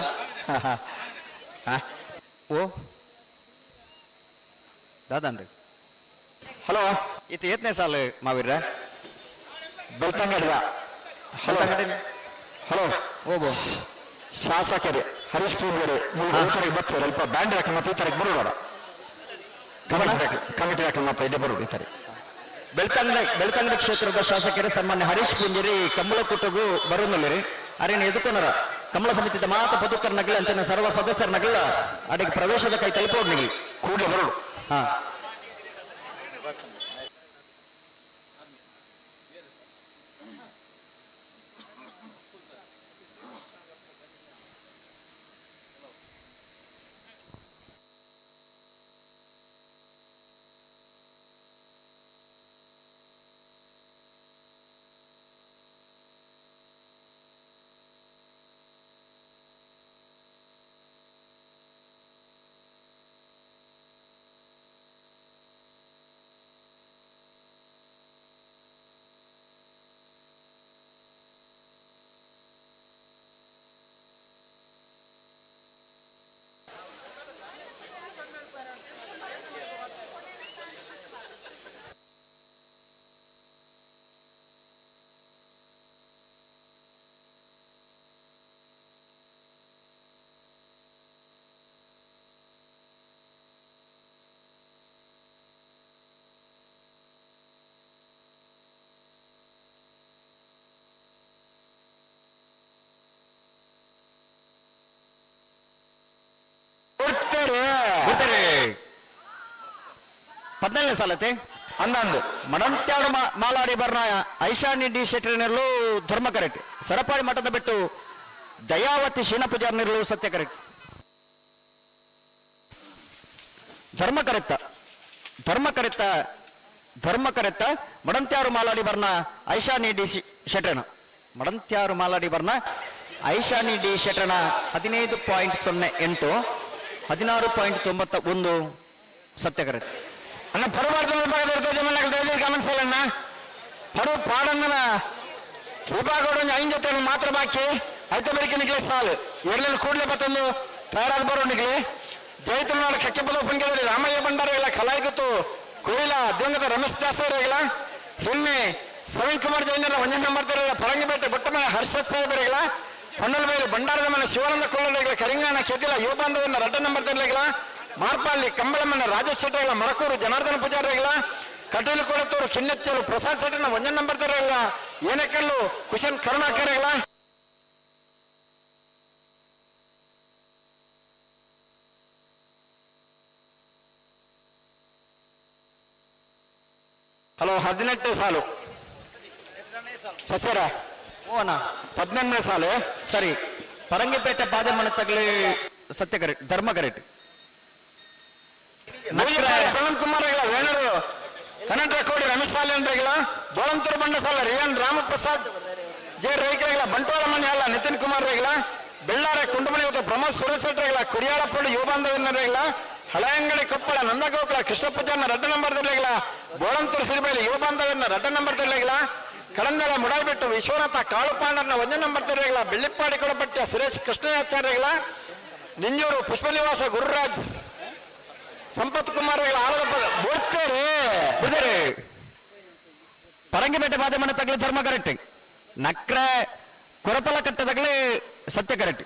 ಓ ದಾದಾನ್ರಿ. ಹಲೋ. ಇತ್ತು ಏತ್ನೇ ಸಾಲು ಮಾವೀರ? ಬೆಳ್ತಂಗಡಿದ. Hello hello. ಓಬೋ. ಶಾಸಕರೇ ಹರೀಶ್ ಪೂಂಜಾರಿ ನೀವು ಈ ಕಡೆಗೆ ಬರ್ತೀರ, ಅಲ್ಪ ಬ್ಯಾಂಡ್ ಹಾಕಿ ಮತ್ತೆ ಈ ಕಡೆಗೆ ಬರೋಣ. ಕಮಿಟಿ ಹಾಕಿ ಮತ್ತೆ ಇಲ್ಲೇ ಬರೋದು ಈ ಕಡೆ. ಬೆಳ್ತಂಗಡಿ ಬೆಳ್ತಂಗಡಿ ಕ್ಷೇತ್ರದ ಶಾಸಕರು ಸನ್ಮಾನ್ಯ ಹರೀಶ್ ಪೂಂಜಾರಿ ಕಮಲಕೂಟಗೂ ಬರೋನಲ್ಲಿ ಅರೇನು ಎದುಕೊನರ ಕಮಲ ಸಮಿತಿದ ಮಾತ ಪದುಕರ್ ನಗಲ ಅಂಚನ ಸರ್ವ ಸದಸ್ಯರ ನಗಲ ಅಡಿಗೆ ಪ್ರವೇಶದ ಕೈ ತಲುಪೋಡ್ ನಿಗಲಿ. ಕೂಡಲೇ ಬರೋಡು. ಹಾ. ಬುಡ್ತೇರಿ ಬಿಡ್ತಾರೆ. 14ನೇ ಸಾಲತೆ ಅಂದಂದು ಮಡಂತ್ಯಾಡು ಮಾಲಾಡಿ ಬರ್ನ ಐಶಾನಿ ಡಿ ಶೆಟ್ಟರ್ನೆರಲು ಧರ್ಮ ಕರೆಕ್ಟ್. ಸರಪಾಡಿ ಮಠದ ಬಿಟ್ಟು ದಯಾವತಿ ಶೀನ ಪೂಜಾರ್ನೆರಲು ಸತ್ಯ ಕರೆಕ್ಟ್. ಧರ್ಮ ಕರೆತ್ತ ಧರ್ಮ ಕರೆತ್ತ ಧರ್ಮ ಕರೆತ್ತ ಮಡಂತ್ಯಾರು ಮಾಲಾಡಿ ಬರ್ನ ಐಶಾನಿ ಡಿ ಶೆಟ್ಟರ್ನ ಮಡಂತ್ಯಾರು ಮಾಲಾಡಿ ಬರ್ನ ಐಶಾನಿ ಡಿ ಶೆಟ್ಟರ್ನ 15.08 16.91 ಸತ್ಯ ಕರೆಕ್ಟ್. ಅಣ್ಣ ಪರವಾರ್ತ ವಿಭಾಗದ ಜಮನಗಳು ಗಮನಿಸಲ್ಲ ಪರು ಪಾಡಂಗನ ವಿಭಾಗ ಐದು ಜೊತೆ ಮಾತ್ರ ಬಾಕಿ ಐತ ಬರಿಕೆ ನಿಕ್ಲೆ ಸಾಲು ಎರಡಲ್ಲಿ ಕೂಡಲೇ ಬತ್ತೊಂದು ತಯಾರಾದ ಬರೋ ನಿಕ್ಲೆ. ಜೈತುನಾಡು ಕಕ್ಕೆಪದ ಪುಂಗ್ಯದಲ್ಲಿ ರಾಮಯ್ಯ ಭಂಡಾರಿಗಳ ಕಲಾಯಿಗುತ್ತು ಕುಯಿಲ ದಿವಂಗತ ರಮೇಶ್ ದಾಸರಿಗಳ ಹಿನ್ನೆ ಸವಿನ್ ಕುಮಾರ್ ಜೈನರ ಒಂದೇ ನಂಬರ್ ತೆರಗಳ ಪರಂಗಿಪೇಟೆ ಬೊಟ್ಟಮನೆ ಹರ್ಷದ್ ಸಾಹೇಬರಿಗಳ ಹೊನ್ನಲ್ಬೈಲು ಭಂಡಾರದ ಮನೆ ಶಿವಾನಂದ ಕೊಳ್ಳರಿಗಳ ಕರಿಂಗಾಣ ಕೆದಿಲ ಯುವಬಾಂಧವನ್ನ ರಡ್ಡ ನಂಬರ್ ತೆರಳಿಗಳ ಮಾರ್ಪಾಳ್ಳಿ ಕಂಬಳಮನೆ ರಾಜೇಶ್ ಶೆಟ್ಟರ್ಗಳ ಮರಕೂರು ಜನಾರ್ದನ ಪೂಜಾರಿಗಳ ಕಟೀಲು ಕೊಳತೂರು ಕಿನ್ನೆತ್ತಲು ಪ್ರಸಾದ್ ಶೆಟ್ಟರ್ನ ಒಂದೇ ನಂಬರ್ ತೆರಳಿಗಳ ಏನೇಕಲ್ಲು ಕುಶನ್ ಕರುಣಾಕರ್ಗಳ. ಹಲೋ 18 ಸಾಲು ಸಸ್ಯರ ಓ ಅಣ್ಣ 18ನೇ ಸಾಲು ಸರಿ. ಪರಂಗಿಪೇಟೆ ಬಾದೆಮನೆ ತಗಲಿ ಸತ್ಯ ಕರೆಕ್ಟ್ ಧರ್ಮ ಕರೆಕ್ಟ್. ಪ್ರಣವ್ ಕುಮಾರ್ ವೇಣರು ಕನ್ನಡ ಕೋಡಿ ರಮೇಶ್ ಸಾಲೇನ್ರಿಗಳ ಬೋಳಂತೂರು ಬಂಡಸಾಲ ರಿಯಾನ್ ರಾಮಪ್ರಸಾದ್ ಜೆ ರೈಕರಿಗಳ ಬಂಟ್ವಾಳ ಮನೆ ಅಲ್ಲ ನಿತಿನ್ ಕುಮಾರ್ ರೇಗಳ ಬೆಳ್ಳಾರೆ ಕುಂಡಮಣಿ ಮತ್ತು ಪ್ರಮೋದ್ ಸುರೇಶ್ ಶೆಟ್ಟರ್ಗಳ ಕುರಿಯಾಳಪೋಡಿ ಯುವಬಾಂಧವನ್ನರೇಗಳ ಹಳೆಯಂಗಡಿ ಕೊಪ್ಪಳ ನಂದಗೋಕುಳ ಕೃಷ್ಣ ಪೂಜಾರ್ನ ರಡ್ಡ ನಂಬರ್ ತರಲಿಗಳ ಬೋಳಂತೂರು ಸಿರಿಬೈಲಿ ಯುವಬಾಂಧವನ್ನ ರಡ್ಡ ನಂಬರ್ ತರಲಿಗಳ ಕಡಂದಲ ಮುಡಾಯ್ಬೆಟ್ಟು ವಿಶ್ವನಾಥ ಕಾಳುಪಾಂಡರ್ನ ಒಂದೇ ನಂಬರ್ ತರಲಿಗಳ ಬೆಳ್ಳಿಪ್ಪಾಡಿ ಕೊಡಪಟ್ಟ ಸುರೇಶ್ ಕೃಷ್ಣಾಚಾರ್ಯಗಳ ನಿಂಜೂರು ಪುಷ್ಪನಿವಾಸ ಗುರುರಾಜ್ ಸಂಪತ್ ಕುಮಾರ್ ಆಲದ ಬೋಡ್ತೇರೆ ಬಿಡ್ತಾರೆ. ಪರಂಗಿಪೇಟೆ ಬಾದೆಮನೆ ತಗಲಿ ಧರ್ಮ ಕರೆಕ್ಟ್. ನಕ್ರೆ ಕೊರಪಲ ಕಟ್ಟೆ ತಗಲಿ ಸತ್ಯ ಕರೆಕ್ಟ್.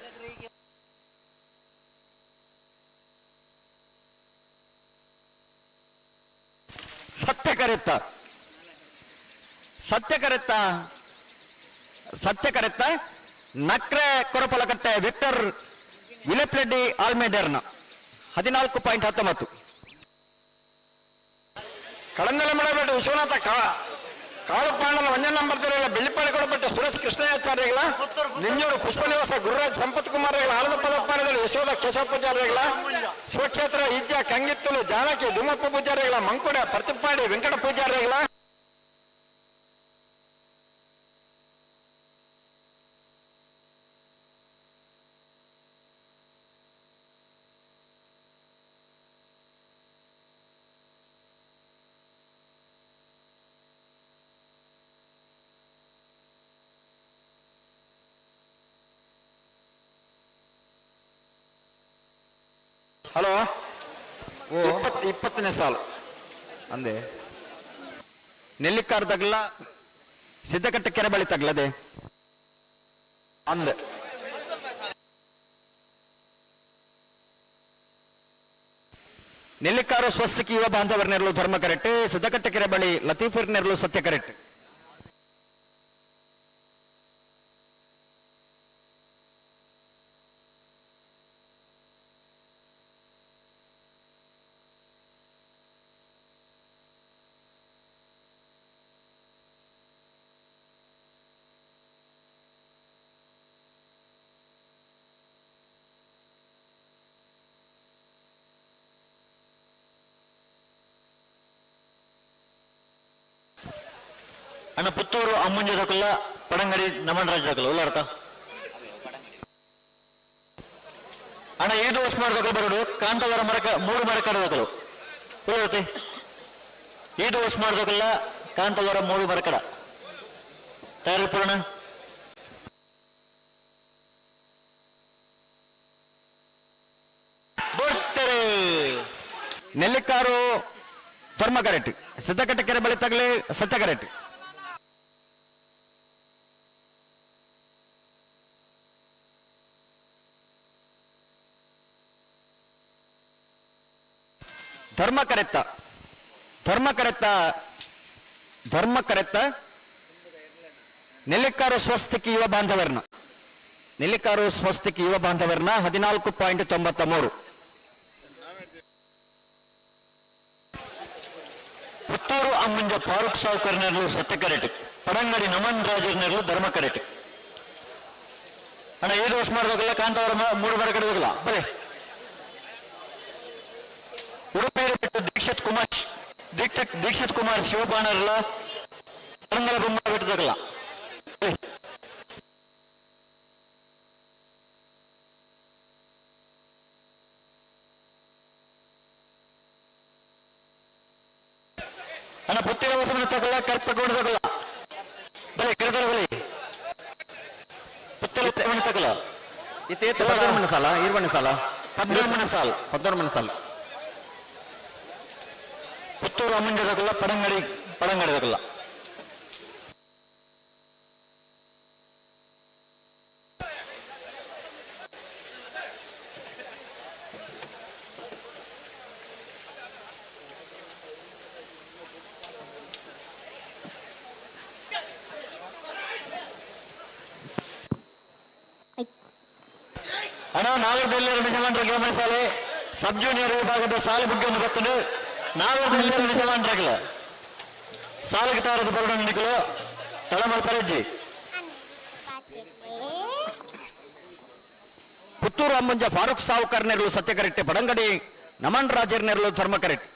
ಸತ್ಯ ಕರೆತ್ತ ಸತ್ಯ ಕರೆತ್ತ ಸತ್ಯ ಕರೆತ್ತ ನಕ್ರೆ ಕೊರಪಲಕಟ್ಟೆ ವಿಕ್ಟರ್ ವಿಲೆಪ್ಲೆಡ್ಡಿ ಆಲ್ಮೇಡರ್ನ 14.19. ಕಡಂದಲ ಮಡಬೇಟು ವಿಶ್ವನಾಥ ಕಾಳುಪಾಂಡನ ಒಂದೇ ನಂಬರ್ ತೆರಗಳ ಬೆಳ್ಳಿಪಾಡಿ ಕೊಡಪಟ್ಟ ಸುರೇಶ್ ಕೃಷ್ಣಾಚಾರ್ಯಗಳ ನಿಂಜೂರು ಪುಷ್ಪನಿವಾಸ ಗುರುರಾಜ್ ಸಂಪತ್ ಕುಮಾರ್ ಆಲದ ಪದಪ್ಪಾನದಲ್ಲಿ ಯಶೋಧ ಕೇಶವ ಪೂಜಾರಿಗಳ ಶಿವಕ್ಷೇತ್ರ ಇಜ್ಜ ಕಂಗಿತ್ತಲು ಜಾನಕಿ ದುಮ್ಮಪ್ಪ ಪೂಜಾರಿಗಳ ಮಂಕುಡ ಪ್ರತಿಪಾಡಿ ವೆಂಕಟ ಪೂಜಾರಿಗಳ. ಹಲೋ 20ನೇ ಸಾಲು ಅಂದೆ ನೆಲ್ಲಿಕಾರ್ ತಗಲ ಸಿದ್ದಕಟ್ಟೆ ಕೆರೆ ಬಳಿ ತಗ್ಲದೆ ಅಂದೆ ನೆಲ್ಲಿಕಾರು ಸ್ವಸ್ತಿಕ್ ಯುವ ಬಾಂಧವರ ನೆರಳು ಧರ್ಮ ಕರೆಕ್ಟ್. ಸಿದ್ದಕಟ್ಟೆ ಕೆರೆ ಬಳಿ ಲತೀಫರ್ ನೆರಳು ಸತ್ಯ ಕರೆಕ್ಟ್. ಅಣ್ಣ ಪುತ್ತೂರು ಅಮ್ಮುಂಜ ದಕುಲ್ಲ ಪಡಂಗಡಿ ನಮನ್ ರಾಜ್ ದಕುಲ್ಲ ಉಲ್ಲಾರ್ತ ಅಣ್ಣ ಈದು ಉಸ್ಮಾರ್ ದಕಲು ಬರೋಡು ಕಾಂತವರ ಮರಕ ಮೂರು ಮರಕಡ ದಕಲು ಉಲ್ಲಾರ್ತಿ ಈದು ಉಸ್ಮಾರ್ ದಕುಲ್ಲ ಕಾಂತವರ ಮೂರು ಮರಕಡ ತಯಾರಿ ಪೂರ್ಣ ಬರ್ತಾರೆ. ನೆಲ್ಲಿಕಾರು ಧರ್ಮ ಕರೆಕ್ಟ್. ಸಿದ್ದಕಟ್ಟೆ ಕೆರೆ ಬಳಿ ತಗಲಿ ಸತ್ಯ ಕರೆಕ್ಟ್. ಧರ್ಮ ಕರೆತ್ತ ಧರ್ಮ ಕರೆತ್ತ ಧರ್ಮ ಕರೆತ್ತ ನೆಲ್ಲಿಕಾರು ಸ್ವಸ್ತಿಕ್ ಯುವ ಬಾಂಧವರ್ನ ನೆಲ್ಲಿಕಾರು ಸ್ವಸ್ತಿಕ್ ಯುವ ಬಾಂಧವರ್ನ 14.93. ಪುತ್ತೂರು ಅಮ್ಮುಂಜ ಫಾರೂಕ್ ಸಾವ್ಕರ್ ನೆರಳು ಸತ್ಯ ಕರೆಟ್, ಪಡಂಗಡಿ ನಮನ್ ರಾಜರ್ ನೆರಳು ಧರ್ಮ ಕರೆಟ್. ಅಣ್ಣ ಏಳು ವರ್ಷ ಮಾಡಿದಾಗಲ್ಲ ಕಾಂತಾವರ ಮೂರು ಬಾರ ಕಡೆದಾಗಲ್ಲ ಬಲೆ. ಉಡುಪಿ ಬಿಟ್ಟು ದೀಕ್ಷಿತ್ ಕುಮಾರ್ ದೀಕ್ಷಿತ್ ದೀಕ್ಷಿತ್ ಕುಮಾರ್ ಶಿವಬಾಣರಲ್ಲ ಪಡಂಗಲ ಬೊಮ್ಮ ಬಿಟ್ಟದಾಗಲ್ಲ. ಅಣ್ಣ ಪುತ್ತಿರ ವಸನ ತಗಲ್ಲ ಕರ್ಪಗೋಡ ತಗಲ್ಲ ಬಲೆ ಕಿರದರ ಬಲೆ ಪುತ್ತಿರ ತಗಲ್ಲ. ಇತ್ತೆ 14 ಮಣ ಸಾಲ 20 ಮಣ ಸಾಲ 14 ಮಣ ಸಾಲ 14 ಮಣ ಸಾಲ. ಪುತ್ತೂರು ಅಮ್ಮಂಜ ತಗಲ್ಲ ಪಡಂಗಡಿ ಪಡಂಗಡಿ ತಗಲ್ಲ. ಅಣ್ಣ ನಾಗರದಲ್ಲಿ ನಿಜಮಾನ್ರಿಗೆ ಶಾಲೆ ಸಬ್ ಜೂನಿಯರ್ ವಿಭಾಗದ ಸಾಲು ಬುಗ್ಗೆ ಒಂದು ಬತ್ತುಂಡು. ನಾಗರದಲ್ಲಿ ನಿಜಮಾನ್ರಾಗಲ ಸಾಲಿಗೆ ತಾರದ ಬರಡ ನಿಕಲು ತಳಮಲ್ ಪರಜ್ಜಿ. ಪುತ್ತೂರು ಅಮ್ಮುಂಜ ಫಾರೂಕ್ ಸಾವುಕರ್ ನೆರಳು ಸತ್ಯ ಕರೆಕ್ಟ್, ಪಡಂಗಡಿ ನಮನ್ ರಾಜರ್ ನೆರಳು ಧರ್ಮ ಕರೆಕ್ಟ್.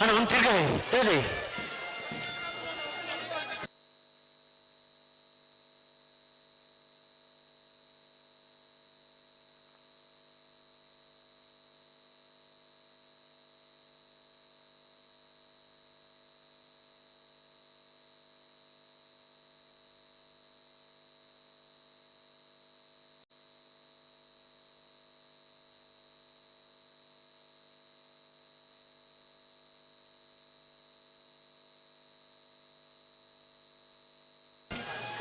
ಅಣ್ಣ ಒಂದು ತಿರ್ಗ ತೇದಿ.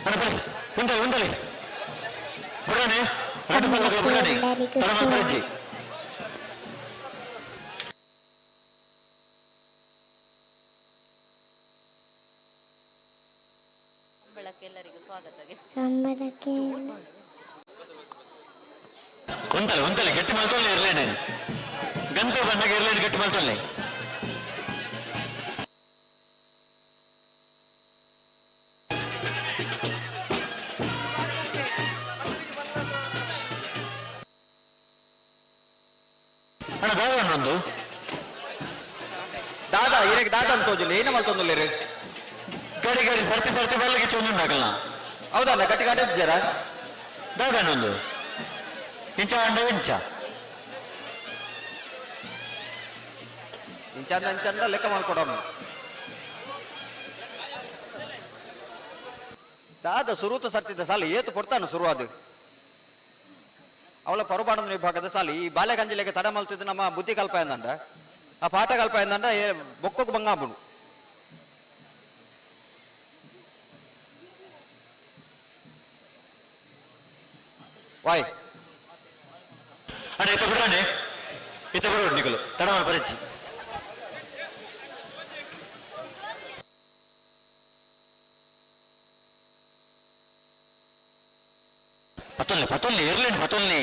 ಅಣ್ಣ ಬನ್ನಿ ಉಂದಲಿ ಉಂದಲಿ ಬುಡಾಣೆ ರಡ್ಡು ಪಲ್ಲಗಳ ಬುಡಾಣೆ ತಳಮಲ್ ಪರಜ್ಜಿ. ಕಂಬಳಕ್ಕೆ ಎಲ್ಲರಿಗೂ ಸ್ವಾಗತ. ಕಂಬಳಕ್ಕೆ ಒಂತಲೆ ಒಂತಲೆ ಗಟ್ಟಿ ಮಲ್ತೊಲ್ಲೆ ಇರ್ಲೇನೆ ಗಂತ ಬಂದಾಗ ಇರ್ಲೇನೆ ಗಟ್ಟಿ ಮಲ್ತೊಲ್ಲೆ. ಅಣ್ಣ ದಾದ ಒಂದು ದಾದಾ ಇರಕ್ಕೆ ದಾದಾ ಅಂತ ತೋಜಿಲ್ಲ ಏನ ಮಲ್ತೊಂದುಲ್ಲೇರು. ಗಡಿ ಗಡಿ ಸರ್ತಿ ಸರ್ತಿ ಬಲ್ಲಗೆ ಚೊಂದುಂಡಾಕಲ್ಲ. ಹೌದಲ್ಲ ಗಟ್ಟಿ ಗಾಡಿ ಜರ. ದಾದ ಒಂದು ಇಂಚ ಅಂಡ ಇಂಚ ಇಂಚಂದ ಇಂಚಂದ ಲೆಕ್ಕ ಮಾಡ್ಕೊಡೋಣ. ದಾದ ಸುರೂತ ಸರ್ತಿದ್ದ ಸಾಲು ಏತು ಪೊರ್ತಾನು ಸುರುವಾದು ಅವಳ ಪರುಬಾಡದ ವಿಭಾಗದ ಸಾಲು ಈ ಬಾಲ್ಯಗಂಜಿಲೆಗೆ ತಡ ಮಲ್ತಿದ್ದು ನಮ್ಮ ಬುದ್ಧಿ ಕಲ್ಪ ಎಂದಂಡ ಆ ಪಾಠ ಕಲ್ಪ ಎಂದಂಡ ಬೊಕ್ಕಕ್ಕೆ ಬಂಗಾಂಬುನು. ವಾಯ್ ಅಣ್ಣ ಇತ್ತ ಬಿಡೋಣ ಇತ್ತ ಬಿಡೋಣ ನಿಕಲು ತಡ ಪರಿಚಿ. ಪತ್ತೊಲ್ಲೆ ಪತ್ತೊಲ್ಲೆ ಇರ್ಲೇನು ಪತ್ತೊಲ್ಲೆ.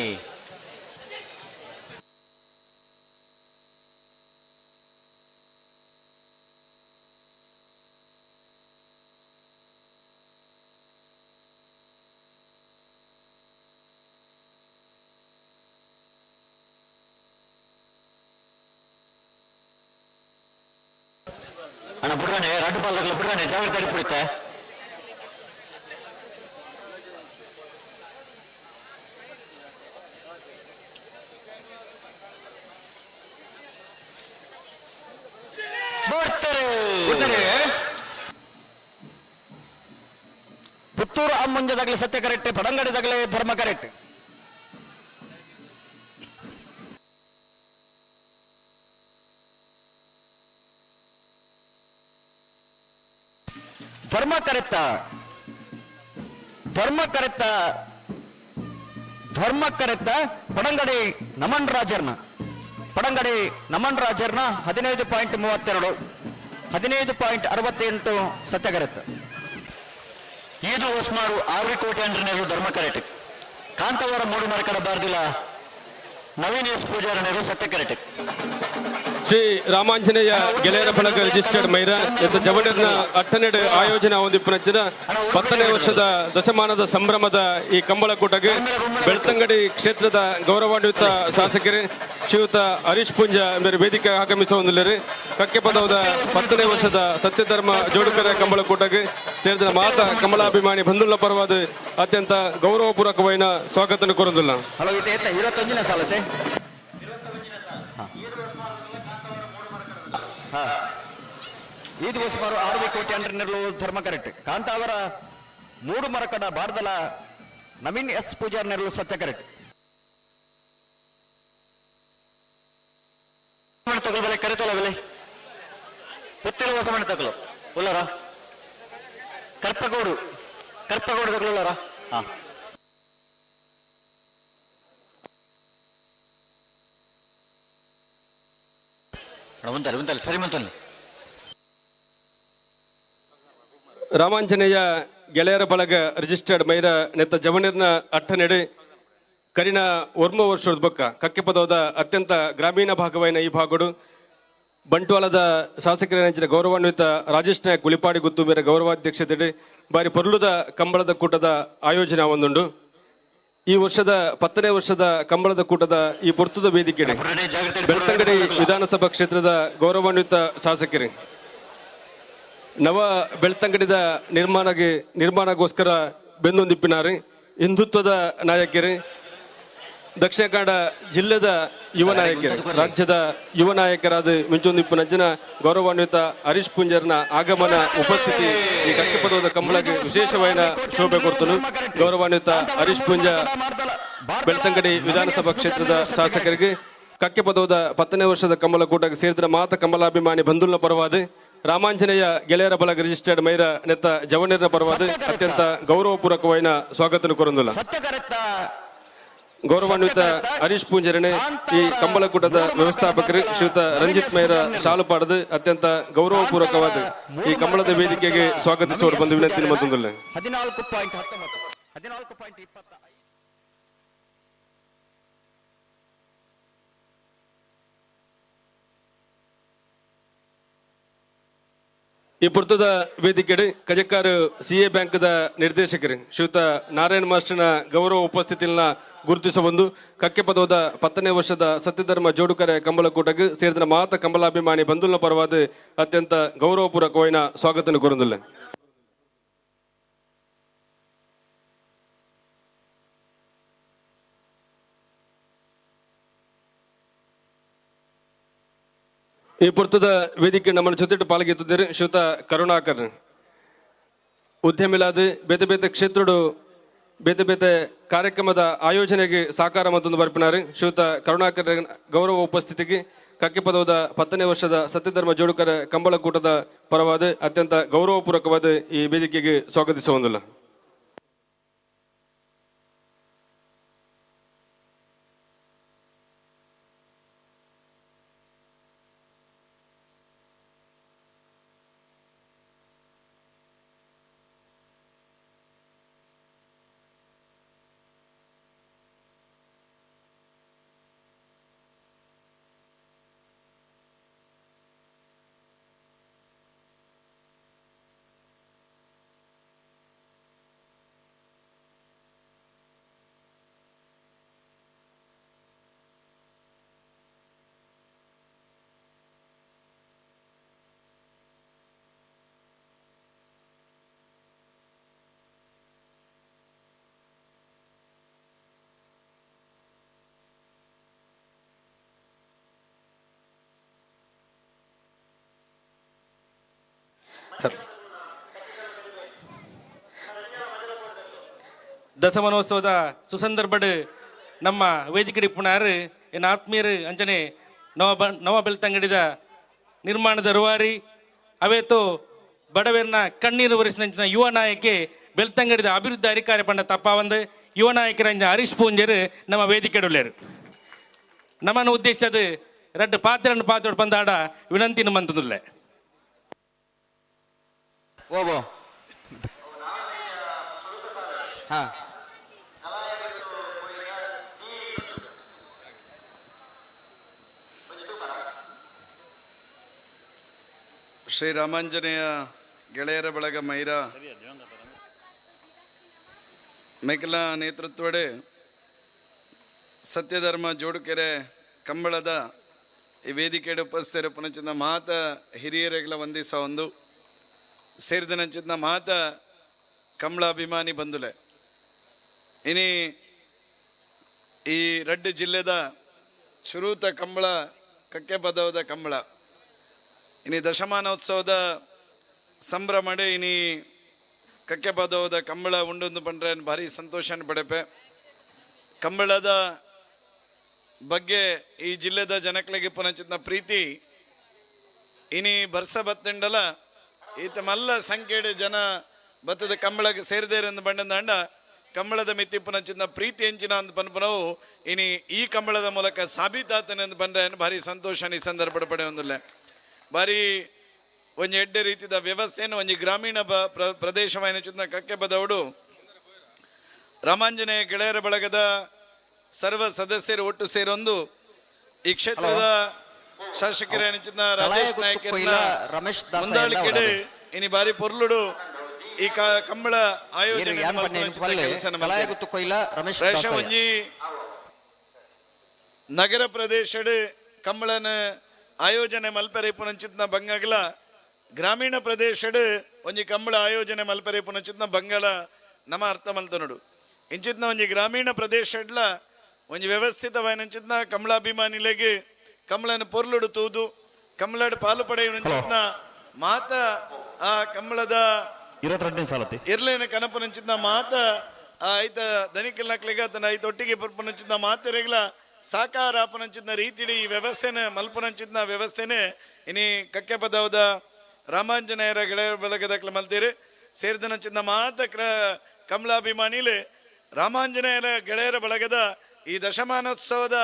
ಅಣ್ಣ ಬಿಡ್ರಾಣೆ ರಡ್ಡು ಪಾಲ್ದಾಗಲ ಬಿಡ್ರಾಣೆ ಜಾಗ್ರತೆ ಅಡಿಪಿಡುತ್ತೆ. ಬರ್ತಾರೆ. ಬರ್ತಾರೆ. ಪುತ್ತೂರು ಅಮ್ಮುಂಜದಾಗಲಿ ಸತ್ಯ ಕರೆಕ್ಟ್, ಪಡಂಗಡಿದಾಗಲೇ ಧರ್ಮ ಕರೆಕ್ಟ್. ಧರ್ಮ ಕರೆತ್ತ ಧರ್ಮ ಕರೆತ್ತ ಧರ್ಮ ಕರೆತ್ತ ಪಡಂಗಡಿ ನಮನ್ ರಾಜರ್ನ ಪಡಂಗಡಿ ನಮನ್ ರಾಜರ್ನ 15.32 15.68 ಸತ್ಯಗರೆತ್ತ. ಈದು ಹೊಸ್ಮಾರು ಆರ್ವಿ ಕೋಟೆ ಅಂಡ್ರನೆಗಳು ಧರ್ಮ ಕರೆಟ್. ಕಾಂತಾವರ ಮೂಡು ಮರಕಡ ಬಾರ್ದಿಲ ನವೀನ್ ಎಸ್ ಪೂಜಾರನೆಗಳು ಸತ್ಯ ಕರೆಟ್. ಶ್ರೀ ರಾಮಾಂಜನೇಯ ಗೆಳೆಯರ ಬಳಗ ರಿಜಿಸ್ಟರ್ಡ್ ಮೈರ ಎತ್ತ ಜವಣರ್ನ ಅಟ್ಟನೆಡು ಆಯೋಜನೆ ಹೊಂದಿಪ್ಪನಂಚಿನ 10ನೇ ವರ್ಷದ ದಶಮಾನದ ಸಂಭ್ರಮದ ಈ ಕಂಬಳಕೂಟಕ್ಕೆ ಬೆಳ್ತಂಗಡಿ ಕ್ಷೇತ್ರದ ಗೌರವಾನ್ವಿತ ಶಾಸಕರು ಶ್ರೀಯುತ ಹರೀಶ್ ಪೂಂಜಾ ಮೇರೆ ವೇದಿಕೆ ಆಗಮಿಸುವಂದಿಲ್ಲರು. ಕಕ್ಕೆ ಪದವದ 10ನೇ ವರ್ಷದ ಸತ್ಯಧರ್ಮ ಜೋಡುಕರ ಕಂಬಳಕೂಟಕ್ಕೆ ಸೇರಿದ ಮಾತಾ ಕಮಲಾಭಿಮಾನಿ ಬಂಧುಲ್ಲ ಪರವಾದ ಅತ್ಯಂತ ಗೌರವಪೂರ್ವಕವಾದ ಸ್ವಾಗತ ಕೋರಂದಿಲ್ಲ. ಹಲೋ, ಇದು ಏತ 21ನೇ ಸಾಲತೆ. ಈ ದಿವಸ ಬಾರು ಆರ್ವಿ ಕೋಟಿ ಅಂಡ್ರನೆಗಳು ಧರ್ಮ ಕರೆಕ್ಟ್. ಕಾಂತಾವರ ಮೂಡು ಮರಕಡ ಬಾರ್ದಲ ನವೀನ್ ಎಸ್ ಪೂಜಾರ್ ನೆರಳು ಸತ್ಯ ಕರೆಕ್ಟ್. ತಗಲು ಬೆಲೆ ಕರೆತಲ್ಲ ಬೆಲೆ ಪುತ್ತಿಲ ಹೊಸ ಮನೆ ತಗಲು ಉಲ್ಲರ ಕರ್ಪಗೋಡು ಕರ್ಪಗೋಡು ತಗಲು ಉಲ್ಲರ. ಹಾ ಉಂತಲ್ಲಿ ಉಂತಲ್ಲಿ ಸರಿ ಮಂತಲ್ಲಿ. ರಾಮಾಂಜನೇಯ ಗೆಳೆಯರ ಬಳಗ ರಿಜಿಸ್ಟರ್ಡ್ ಮೈರ ನೆತ್ತ ಜವನಿರ್ನ ಅಟ್ಟನೆಡೆ ಕರಿನ ಒರ್ಮ ವರ್ಷದ ಬೊಕ್ಕ ಕಕ್ಕೆಪದವದ ಅತ್ಯಂತ ಗ್ರಾಮೀಣ ಭಾಗವಾಯಿನ ಈ ಭಾಗಡು ಬಂಟ್ವಾಳದ ಶಾಸಕರ ಗೌರವಾನ್ವಿತ ರಾಜೇಶ್ ನಾಯಕ್ ಗುಳಿಪಾಡಿ ಗುತ್ತು ಮೇರೆ ಗೌರವಾಧ್ಯಕ್ಷತೆ ಬಾರಿ ಪೊರ್ಲುದ ಕಂಬಳದ ಕೂಟದ ಆಯೋಜನೆ ಒಂದುಂಡು. ಈ ವರ್ಷದ 10ನೇ ವರ್ಷದ ಕಂಬಳದ ಕೂಟದ ಈ ಪೊರ್ತುದ ವೇದಿಕೆ ಬೆಳ್ತಂಗಡಿ ವಿಧಾನಸಭಾ ಕ್ಷೇತ್ರದ ಗೌರವಾನ್ವಿತ ಶಾಸಕರು ನವ ಬೆಳ್ತಂಗಡಿದ ನಿರ್ಮಾಣಗೋಸ್ಕರ ಬೆಂದೊಂದಿಪ್ಪಿನಾರು ಹಿಂದುತ್ವದ ನಾಯಕರು, ದಕ್ಷಿಣ ಕನ್ನಡ ಜಿಲ್ಲೆದ ಯುವ ನಾಯಕರು, ರಾಜ್ಯದ ಯುವ ನಾಯಕರಾದ ಮಿಂಚೊಂದಿಪ್ಪು ಗೌರವಾನ್ವಿತ ಹರೀಶ್ ಪುಂಜರ್ನ ಆಗಮನ ಉಪಸ್ಥಿತಿ ಈ ಕಕ್ಕೆಪದವದ ಕಂಬಳಗೆ ವಿಶೇಷವಾದ ಶೋಭೆ ಕೊಡ್ತನು. ಗೌರವಾನ್ವಿತ ಹರೀಶ್ ಪುಂಜ ಬೆಳ್ತಂಗಡಿ ವಿಧಾನಸಭಾ ಕ್ಷೇತ್ರದ ಶಾಸಕರಿಗೆ ಕಕ್ಕೆಪದವದ 10ನೇ ವರ್ಷದ ಕಮಲ ಕೂಟಕ್ಕೆ ಸೇರಿದ ಮಾತ ಕಮಲಾಭಿಮಾನಿ ಬಂಧುಲ್ನ ಪರವಾದ ರಾಮಾಂಜನೇಯ ಗೆಳೆಯರ ಬಳಗ ರಿಜಿಸ್ಟರ್ಡ್ ಮೈರ ನೆತ್ತ ಜವನಿರ್ನ ಪರವಾದ ಅತ್ಯಂತ ಗೌರವಪೂರ್ವಕವಾದ ಸ್ವಾಗತ ಕೋರಂದಿಲ್ಲ. ಗೌರವಾನ್ವಿತ ಹರೀಶ್ ಪೂಂಜರಣೆ ಈ ಕಂಬಳಕೂಟದ ವ್ಯವಸ್ಥಾಪಕರು ಶ್ರೀಯುತ ರಂಜಿತ್ ಮೈರ ಶಾಲು ಪಾಡದು ಅತ್ಯಂತ ಗೌರವಪೂರ್ವಕವಾದ ಈ ಕಂಬಳದ ವೇದಿಕೆಗೆ ಸ್ವಾಗತಿಸುವರು ಬಂದು ವಿನಂತಿ ಮತ್ತೊಂದಿಲ್ಲ. 14.19 14.25. ಈ ಪುರ್ತದ ವೇದಿಕೆಡೆ ಕಜಕ್ಕಾರು ಸಿ ಎ ಬ್ಯಾಂಕ್ದ ನಿರ್ದೇಶಕರು ಶ್ರೀಯುತ ನಾರಾಯಣ ಮಾಸ್ಟರ್ನ ಗೌರವ ಉಪಸ್ಥಿತಿಯನ್ನ ಗುರುತಿಸಬಂದು ಕಕ್ಕೆಪದವದ 10ನೇ ವರ್ಷದ ಸತ್ಯಧರ್ಮ ಜೋಡುಕರೆ ಕಂಬಳಕೂಟಕ್ಕೆ ಸೇರಿದ ಮಾತ ಕಂಬಲಾಭಿಮಾನಿ ಬಂಧುಲ್ನ ಪರವಾದ ಅತ್ಯಂತ ಗೌರವಪೂರ್ವಕವಾದ ಸ್ವಾಗತ ಕೋರಂದಿಲ್ಲ. ಈ ಪುರ್ತದ ವೇದಿಕೆ ನಮ್ಮನ್ನು ಜೊತೆ ಪಾಲ್ಗೆತ್ತಿದ್ದಾರೆ ಶ್ರೀಯುತ ಕರುಣಾಕರ್, ಉದ್ಯಮಿಲಾದ ಬೇತೆ ಬೇತೆ ಕ್ಷೇತ್ರಡು ಬೇತೆ ಬೇತೆ ಕಾರ್ಯಕ್ರಮದ ಆಯೋಜನೆಗೆ ಸಾಕಾರ ಮತ್ತೊಂದು ಬರ್ಪಿನಾರು ಶ್ರೀಯುತ ಕರುಣಾಕರ್ ಗೌರವ ಉಪಸ್ಥಿತಿಗೆ ಕಕ್ಕೆಪದವದ 10ನೇ ವರ್ಷದ ಸತ್ಯಧರ್ಮ ಜೋಡುಕರ ಕಂಬಳಕೂಟದ ಪರವಾದ ಅತ್ಯಂತ ಗೌರವಪೂರ್ವಕವಾದ ಈ ವೇದಿಕೆಗೆ ಸ್ವಾಗತಿಸುವಂದಿಲ್ಲ. ದಶಮಾನೋತ್ಸವದ ಸುಸಂದರ್ಭಡ್ ನಮ್ಮ ವೇದಿಕೆ ಪುಣಾರು ಎನ್ನ ಆತ್ಮೀಯರು ಅಂಚನೆ ನವ ನವ ಬೆಳ್ತಂಗಡಿದ ನಿರ್ಮಾಣದ ರೂವಾರಿ ಅವೇತು ಬಡವೆರ್ನ ಕಣ್ಣೀರು ಒರೆಸಿನಂಚಿನ ಯುವ ನಾಯಕಿ ಬೆಳ್ತಂಗಡಿದ ಅಭಿವೃದ್ಧಿ ಅಧಿಕಾರಿ ಪಂಡ ತಪ್ಪಾವಂದು ಯುವ ನಾಯಕರಂಜ ಹರೀಶ್ ಪೂಂಜರು ನಮ್ಮ ವೇದಿಕೆಡುಳ್ಳೇರು. ನಮ್ಮನ ಉದ್ದೇಶ ಅದು ರಡ್ಡು ಪಾತ್ರನ್ನು ಪಾತ್ರ ಬಂದಾಡ ವಿನಂತಿನ ಮಂತದುಲ್ಲೆ. ಓಬೋ. ಹಾ. ಶ್ರೀ ರಾಮಾಂಜನೇಯ ಗೆಳೆಯರ ಬಳಗ ಮೈರಾ ಮೇಕಲ ನೇತೃತ್ವಡೆ ಸತ್ಯಧರ್ಮ ಜೋಡುಕೆರೆ ಕಂಬಳದ ಈ ವೇದಿಕೆಡೆ ಉಪಸ್ಥಿತರ ಪುನಚಿನ ಮಾತ ಹಿರಿಯರೆಗಳ ವಂದಿಸ ಒಂದು ಸೇರಿದನಂಚಿನ ಮಾತ ಕಂಬಳ ಅಭಿಮಾನಿ ಬಂದುಲೆ. ಇನಿ ಈ ರಡ್ಡು ಜಿಲ್ಲೆದ ಶುರೂತ ಕಂಬಳ ಕಕ್ಕೆ ಪದವದ ಕಂಬಳ ಇನಿ ದಶಮಾನೋತ್ಸವದ ಸಂಭ್ರಮಡೆ ಇನಿ ಕಕ್ಕೆ ಪದವದ ಕಂಬಳ ಉಂಡೊಂದು ಪಂಡ್ರೆ ಭಾರಿ ಸಂತೋಷನ ಪಡೆಪೆ. ಕಂಬಳದ ಬಗ್ಗೆ ಈ ಜಿಲ್ಲೆದ ಜನಕ್ಲೆಗೆ ಪುನಚಿತ್ನ ಪ್ರೀತಿ ಇನಿ ಬರ್ಸ ಬತ್ತಂಡಲ ಈತ ಮಲ್ಲ ಸಂಖ್ಯೆಡೆ ಜನ ಬತ್ತದ ಕಂಬಳಕ್ಕೆ ಸೇರಿದೇರೆಂದು ಬಂಡಂದಾಂಡ ಕಂಬಳದ ಮಿತ್ತಿ ಪುನಚಿತ್ನ ಪ್ರೀತಿ ಎಂಚಿನ ಅಂದ್ ಪನ್ಪನವು ಇನಿ ಈ ಕಂಬಳದ ಮೂಲಕ ಸಾಬೀತಾತನೆ ಎಂದು ಬಂದ್ರೆ ಭಾರಿ ಸಂತೋಷ ಈ ಸಂದರ್ಭ ಪಡೆ ಒಂದಿಲ್ಲ. ಭಾರಿ ಒಂಜಿ ಎಡ್ಡೆ ರೀತಿದ ವ್ಯವಸ್ಥೆಯನ್ನು ಒಂಜಿ ಗ್ರಾಮೀಣ ಪ್ರದೇಶವಾಯಿನ ಚುತ್ತ ಕಕ್ಕೆ ಬದವಡು ರಾಮಾಂಜನೇಯ ಗೆಳೆಯರ ಬಳಗದ ಸರ್ವ ಸದಸ್ಯರು ಒಟ್ಟು ಸೇರೊಂದು ಈ ಕ್ಷೇತ್ರದ ಶಾಸಕರ ರಾಜೇಶ್ ನಾಯ್ಕ ರಮೇಶ್ ಮುಂದಾಳಿಕೆಡೆ ಇನಿ ಬಾರಿ ಪೊರ್ಲುಡು ಈ ಕಂಬಳ ಆಯೋಜನೆ ರಮೇಶ್ ಒಂಜಿ ನಗರ ಪ್ರದೇಶಡ್ ಕಂಬಳನ ಆಯೋಜನೆ ಮಲ್ಪರೆ ಪುನಂಚಿತ್ನ ಬಂಗಗಳ ಗ್ರಾಮೀಣ ಪ್ರದೇಶಡ್ ಒಂಜಿ ಕಂಬಳ ಆಯೋಜನೆ ಮಲ್ಪರೆ ಪುನಂಚಿತ್ನ ಬಂಗಳ ನಮ ಅರ್ಥ ಮಲ್ತನುಡು. ಇಂಚಿತ್ನ ಒಂಜಿ ಗ್ರಾಮೀಣ ಪ್ರದೇಶಡ್ಲ ಒಂಜಿ ವ್ಯವಸ್ಥಿತವಾಯಿನಂಚಿತ್ನ ಕಮಲಾಭಿಮಾನಿಲೆಗೆ ಕಮಲನ ಪೊರ್ಲುಡು ತೂದು ಕಮಲಡ್ ಪಾಲು ಪಡೆಯುವಂಚಿತ್ನ ಮಾತ ಆ ಕಮಲದ 22ನೇ ಸಾಲತಿ ಇರ್ಲೇನ ಕನಪನಂಚಿತ್ನ ಮಾತ ಆ ಐತ ದನಿಕಲ್ನಕ್ಲೆಗ ತನ್ನ ಐತ ಒಟ್ಟಿಗೆ ಪರ್ಪನಂಚಿತ್ನ ಮಾತೆರೆಗ್ಲ ಸಾಕಾರ ಆಪನಂಚಿತ್ನ ರೀತಿಡಿ ಈ ವ್ಯವಸ್ಥೆನ ಮಲ್ಪನಂಚಿತ್ನ ವ್ಯವಸ್ಥೆನೆ ಇನಿ ಕಕ್ಕೆ ಪದವದ ರಾಮಾಂಜನೇಯರ ಗೆಳೆಯ ಬೆಳಗದಕ್ಲ ಮಲ್ತೀರಿ. ಸೇರಿದನಂಚಿತ್ನ ಮಾತ ಕಮಲಾಭಿಮಾನಿಲೆ ರಾಮಾಂಜನೇಯರ ಗೆಳೆಯರ ಬಳಗದ ಈ ದಶಮಾನೋತ್ಸವದ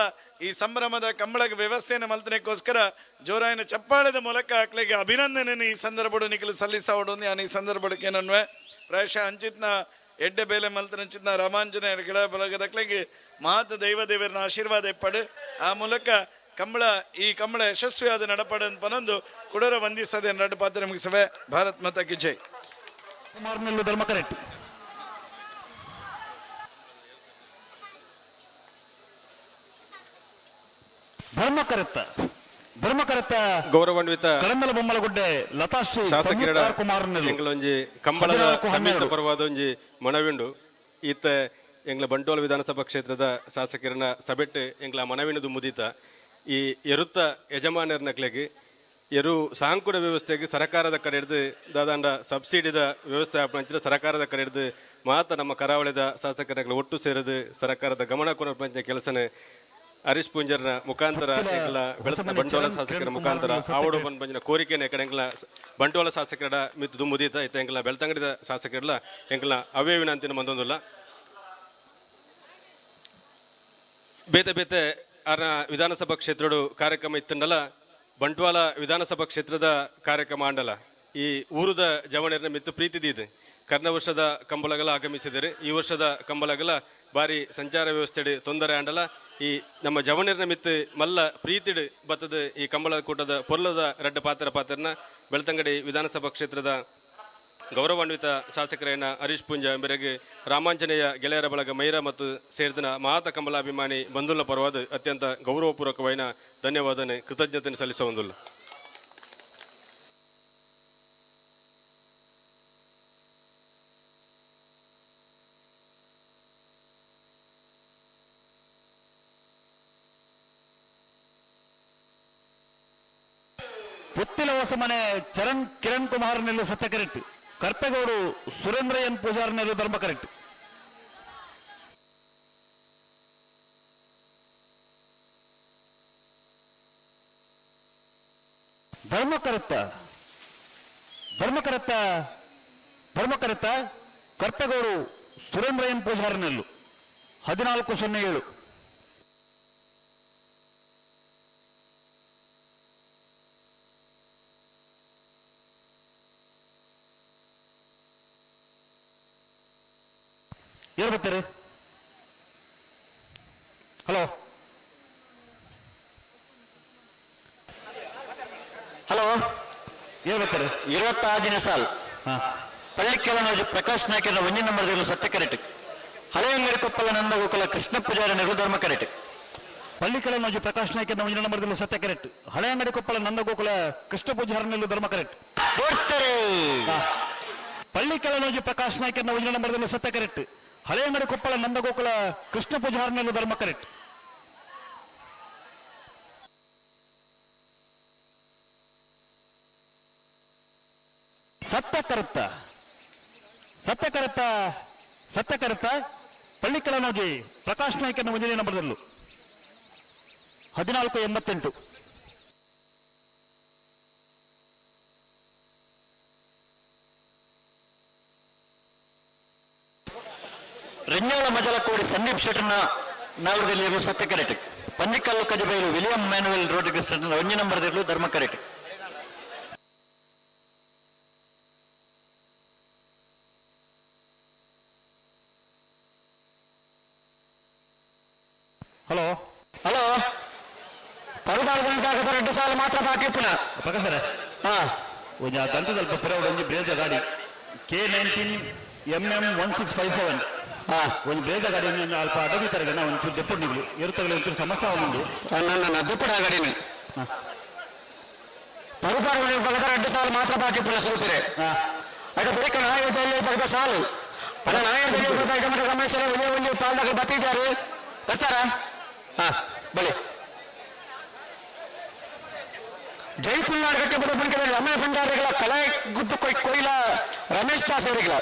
ಈ ಸಂಭ್ರಮದ ಕಂಬಳಗ ವ್ಯವಸ್ಥೆಯನ್ನು ಮಲ್ತನೆಗೋಸ್ಕರ ಜೋರಾಯನ ಚಪ್ಪಾಳದ ಮೂಲಕ ಅಕ್ಲೆಗೆ ಅಭಿನಂದನೆ ಈ ಸಂದರ್ಭಡು ನಿಖಲು ಸಲ್ಲಿಸವಡು ನಾನು ಈ ಸಂದರ್ಭಕ್ಕೆ ನನ್ವೆ. ಪ್ರಾಯಶಃ ಅಂಚಿತ್ನ ಎಡ್ಡೆ ಬೇಲೆ ಮಲ್ತನಂಚಿತ್ನ ರಾಮಾಂಜನೇಯರ ಗೆಳೆಯ ಬಳಗದಕ್ಲೆಗೆ ಮಾತು ದೈವ ದೇವರನ್ನ ಆಶೀರ್ವಾದ ಎಪ್ಪಡು ಆ ಮೂಲಕ ಕಂಬಳ ಈ ಕಂಬಳ ಯಶಸ್ವಿಯಾದ ನಡಪಡು ಅಂತ ಪನೊಂದು ಕುಡರ ವಂದಿಸದೆ ನಡು ಪಾತ್ರ ಮುಗಿಸುವೆ. ಭಾರತ್ ಮಾತಾ ಕಿ ಜೈ. ಕುಮಾರ್ನೆಲ್ಲು ಧರ್ಮ ಕರೆಕ್ಟ್. ಧರ್ಮಕರತ್ತ ಧರ್ಮಕರತ್ತ ಗೌರವಾನ್ವಿತ ಕಳಂಬಲ ಬೊಮ್ಮಲಗುಡ್ಡೆ ಲತಾಶ್ರೀ ಶಾಸಕಿರಡ ಕುಮಾರ್ ಎಂಗ್ಲ ಒಂಜಿ ಕಂಬಳದ 14 ಸಮಿತಿ 12. ಪರವಾದ ಒಂಜಿ ಮನವಿಂಡು ಈತ ಎಂಗ್ಲ ಬಂಟ್ವಾಳ ವಿಧಾನಸಭಾ ಕ್ಷೇತ್ರದ ಶಾಸಕರನ್ನ ಸಭೆಟ್ ಎಂಗ್ಲ ಮನವಿನದು ಮುದಿತ ಈ ಎರುತ್ತ ಯಜಮಾನರ್ನಕ್ಲೆಗ್ ಎರು ಸಾಂಕುಡ ವ್ಯವಸ್ಥೆಗೆ ಸರಕಾರದ ಕಡೆ ಹಿಡ್ದು ದಾದಾಂಡ ಸಬ್ಸಿಡಿದ ವ್ಯವಸ್ಥೆ ಆಪನಂಚಿನ ಸರಕಾರದ ಕಡೆ ಹಿಡ್ದು ಮಾತ ನಮ್ಮ ಕರಾವಳಿದ ಶಾಸಕರ ಒಟ್ಟು ಸೇರದು ಸರ್ಕಾರದ ಗಮನ ಕೊನಪಂಚ ಕೆಲಸನೆ ಹರೀಶ್ ಪೂಂಜರ್ನ ಮುಖಾಂತರ ಎಂಗ್ಲ ಬೆಳತ ಬಂಟ್ವಾಳ ಶಾಸಕರ ಮುಖಾಂತರ ಆವಡು ಬಂಜಿನ ಕೋರಿಕೆನ ಕಡೆ ಎಂಗ್ಲ ಬಂಟ್ವಾಳ ಶಾಸಕರ ಮಿತ್ತು ದುಮ್ಮುದೀತ ಇತ್ತ ಎಂಗ್ಲ ಬೆಳ್ತಂಗಡಿದ ಶಾಸಕರಲ್ಲ ಎಂಗ್ಲ ಅವೇ ವಿನಂತಿನ ಮಂದೊಂದುಲ್ಲ. ಬೇತೆ ಬೇತೆ ಆರ್ನ ವಿಧಾನಸಭಾ ಕ್ಷೇತ್ರಡು ಕಾರ್ಯಕ್ರಮ ಇತ್ತಂಡಲ ಬಂಟ್ವಾಳ ವಿಧಾನಸಭಾ ಕ್ಷೇತ್ರದ ಕಾರ್ಯಕ್ರಮ ಆಂಡಲ ಈ ಊರುದ ಜವಣರನ ಮಿತ್ತು ಪ್ರೀತಿ ದೀದು ಕರ್ನ ವರ್ಷದ ಕಂಬಳಗಳ ಆಗಮಿಸಿದರೆ ಈ ವರ್ಷದ ಕಂಬಳಗಳ ಬಾರಿ ಸಂಚಾರ ವ್ಯವಸ್ಥೆಡು ತೊಂದರೆ ಆಂಡಲ ಈ ನಮ್ಮ ಜವಣರನ ಮಿತ್ತು ಮಲ್ಲ ಪ್ರೀತಿಡು ಬತ್ತದ ಈ ಕಂಬಳ ಕೂಟದ ಪೊರ್ಲದ ರಡ್ಡ ಪಾತ್ರ ಪಾತ್ರನ ಬೆಳ್ತಂಗಡಿ ವಿಧಾನಸಭಾ ಕ್ಷೇತ್ರದ ಗೌರವಾನ್ವಿತ ಶಾಸಕರೇನ ಹರೀಶ್ ಪೂಂಜಾ ಎಂಬರಿಗೆ ರಾಮಾಂಜನೇಯ ಗೆಳೆಯರ ಬಳಗ ಮೈರಾ ಮತ್ತು ಸೇರಿದನ ಮಾತ ಕಂಬಲಾಭಿಮಾನಿ ಬಂಧುಲ ಪರವಾದ ಅತ್ಯಂತ ಗೌರವಪೂರ್ವಕವಾದ ಧನ್ಯವಾದನೆ ಕೃತಜ್ಞತೆ ಸಲ್ಲಿಸುವಂದುಲ್ಲ. ಪುತ್ತಿಲ ಹೊಸಮನೆ ಚರಣ್ ಕಿರಣ್ ಕುಮಾರ್ ನೆಲ್ಲು ಸತ್ಯ ಕರೆಕ್ಟ್. ಕರ್ಪೆಗೌಡು ಸುರೇಂದ್ರ ಎನ್ ಪೂಜಾರ್ ನೆಲ್ಲು ಧರ್ಮ ಕರೆಕ್ಟ್. ಧರ್ಮಕರತ್ತ ಧರ್ಮಕರತ್ತ ಧರ್ಮಕರತ್ತ ಕರ್ಪೆಗೌಡು ಸುರೇಂದ್ರ ಎನ್ ಪೂಜಾರ್ ನೆಲ್ಲು 14-07. ಏರ್ ಬರ್ತಾರೆ? ಹಲೋ ಹಲೋ, ಏರ್ ಬರ್ತಾರೆ? 26ನೇ ಸಾಲ್. ಪಳ್ಳಿಕೆಲನೋಜು ಪ್ರಕಾಶ್ ನಾಯ್ಕರ ಒಂಜಿ ನಂಬರ್ ದಿಲ್ಲ ಸತ್ಯ ಕರೆಟ್. ಹಳೆಯಂಗಡಿ ಕೊಪ್ಪಲ ನಂದ ಗೋಕುಲ ಕೃಷ್ಣ ಪೂಜಾರಿ ನೆರಳು ಧರ್ಮ ಕರೆಟ್. ಪಳ್ಳಿಕೆಲನೋಜು ಪ್ರಕಾಶ್ ನಾಯ್ಕರ ಒಂಜಿ ನಂಬರ್ ದಿಲ್ಲ ಸತ್ಯ ಕರೆಟ್. ಹಳೆಯಂಗಡಿ ಕೊಪ್ಪಲ ನಂದ ಗೋಕುಲ ಕೃಷ್ಣ ಪೂಜಾರಿ ನೆರಳು ಧರ್ಮ ಕರೆಟ್. ಪಳ್ಳಿಕೆಲನೋಜು ಪ್ರಕಾಶ್ ನಾಯ್ಕರ ಒಂಜಿ ನಂಬರ್ ದಿಲ್ಲ ಸತ್ಯ ಕರೆಟ್. ಹಳೆಯಂಗಡಿ ಕೊಪ್ಪಳ ನಂದ ಗೋಕುಲ ಕೃಷ್ಣ ಪೂಜಾರಿ ನೆರಳು ಧರ್ಮ ಕರೆಟ್. ಸತ್ಯ ಕರೆತ್ತ, ಸತ್ಯ ಕರೆತ್ತ, ಸತ್ಯ ಕರೆತ್ತ. ಪಳ್ಳಿಕೆಲನೋಜಿ ಪ್ರಕಾಶ್ ನಾಯ್ಕನ ಒಂದನೇ ನಂಬರ್ದಲ್ಲೂ 14.88. ರೆಂಜಾಳ ಮಜಲಕೋಡಿ ಸಂದೀಪ್ ಶೆಟ್ಟರ್ನ ನಾಲ್ವರಲ್ಲಿ ಸತ್ಯ ಕರೆಟ್. ಪಂಜಿಕಲ್ಲು ಕಜಬೈಲು ವಿಲಿಯಂ ಮ್ಯಾನುವೆಲ್ ರೋಡ್ರಿಗಸ್ ಒಂಜಿ ನಂಬರ್ದಿರಲು ಧರ್ಮ ಕರೆಟ್. ಹಲೋ ಹಲೋ, ಪರುಬಾರ ರೆಡ್ಡು ಸಾಲು ಮಾತ್ರ ಬಾಕಿ ಪುನಃ. ಪ್ರಕಾಶ್ ಸರ್, ಒಂಜಿ ಆ ಗಂಟದಲ್ಪ ಪುರ ಒಂಜಿ ಬ್ರೇಜ ಗಾಡಿ K 19 MM 1657. ಒಂಜಿ ಬ್ರೇಜ ಗಾಡಿ ಒಂಜಿ ಅಲ್ಪ ಅಡವಿ ತರಗನ ಒಂಚೂರು ದೆಪ್ಪು ನಿಗ್ಲು ಎರುತಗಲು ಒಂಚೂರು ಸಮಸ್ಯೆ ಉಂಡು. ನನ್ನ ದುಪ್ಪಡ ಗಾಡಿನ ಪರುಬಾರ ಭಾಗದ ರೆಡ್ಡು ಸಾಲು ಮಾತ್ರ ಬಾಕಿ ಪುನಃ ಸ್ವಲ್ಪರೆ. ಅದು ಬಳಿಕ ನಾಯಕದಲ್ಲಿ ಭಾಗದ ಸಾಲು ಅಲ್ಲ, ನಾಯಕದಲ್ಲಿ ಭಾಗದ ಯಜಮಾನ ರಮೇಶ್ ಒಂದೇ ಒಂದು ಪಾಲ್ದಾಗ ಬತ್ತಿದ್ದಾರೆ ಬರ್ತಾರ. ಬಳಿ ಜೈಪುಲ್ನಾಡ್ ಗಟ್ಟಿ ಬದ ಬಣಿಕದಲ್ಲಿ ರಮೇಶ್ ಭಂಡಾರಿಗಳ ಕಲೆ ಗುದ್ದು ಕೊಯ್ಲ ರಮೇಶ್ ದಾಸ್ ಅವರಿಗಳ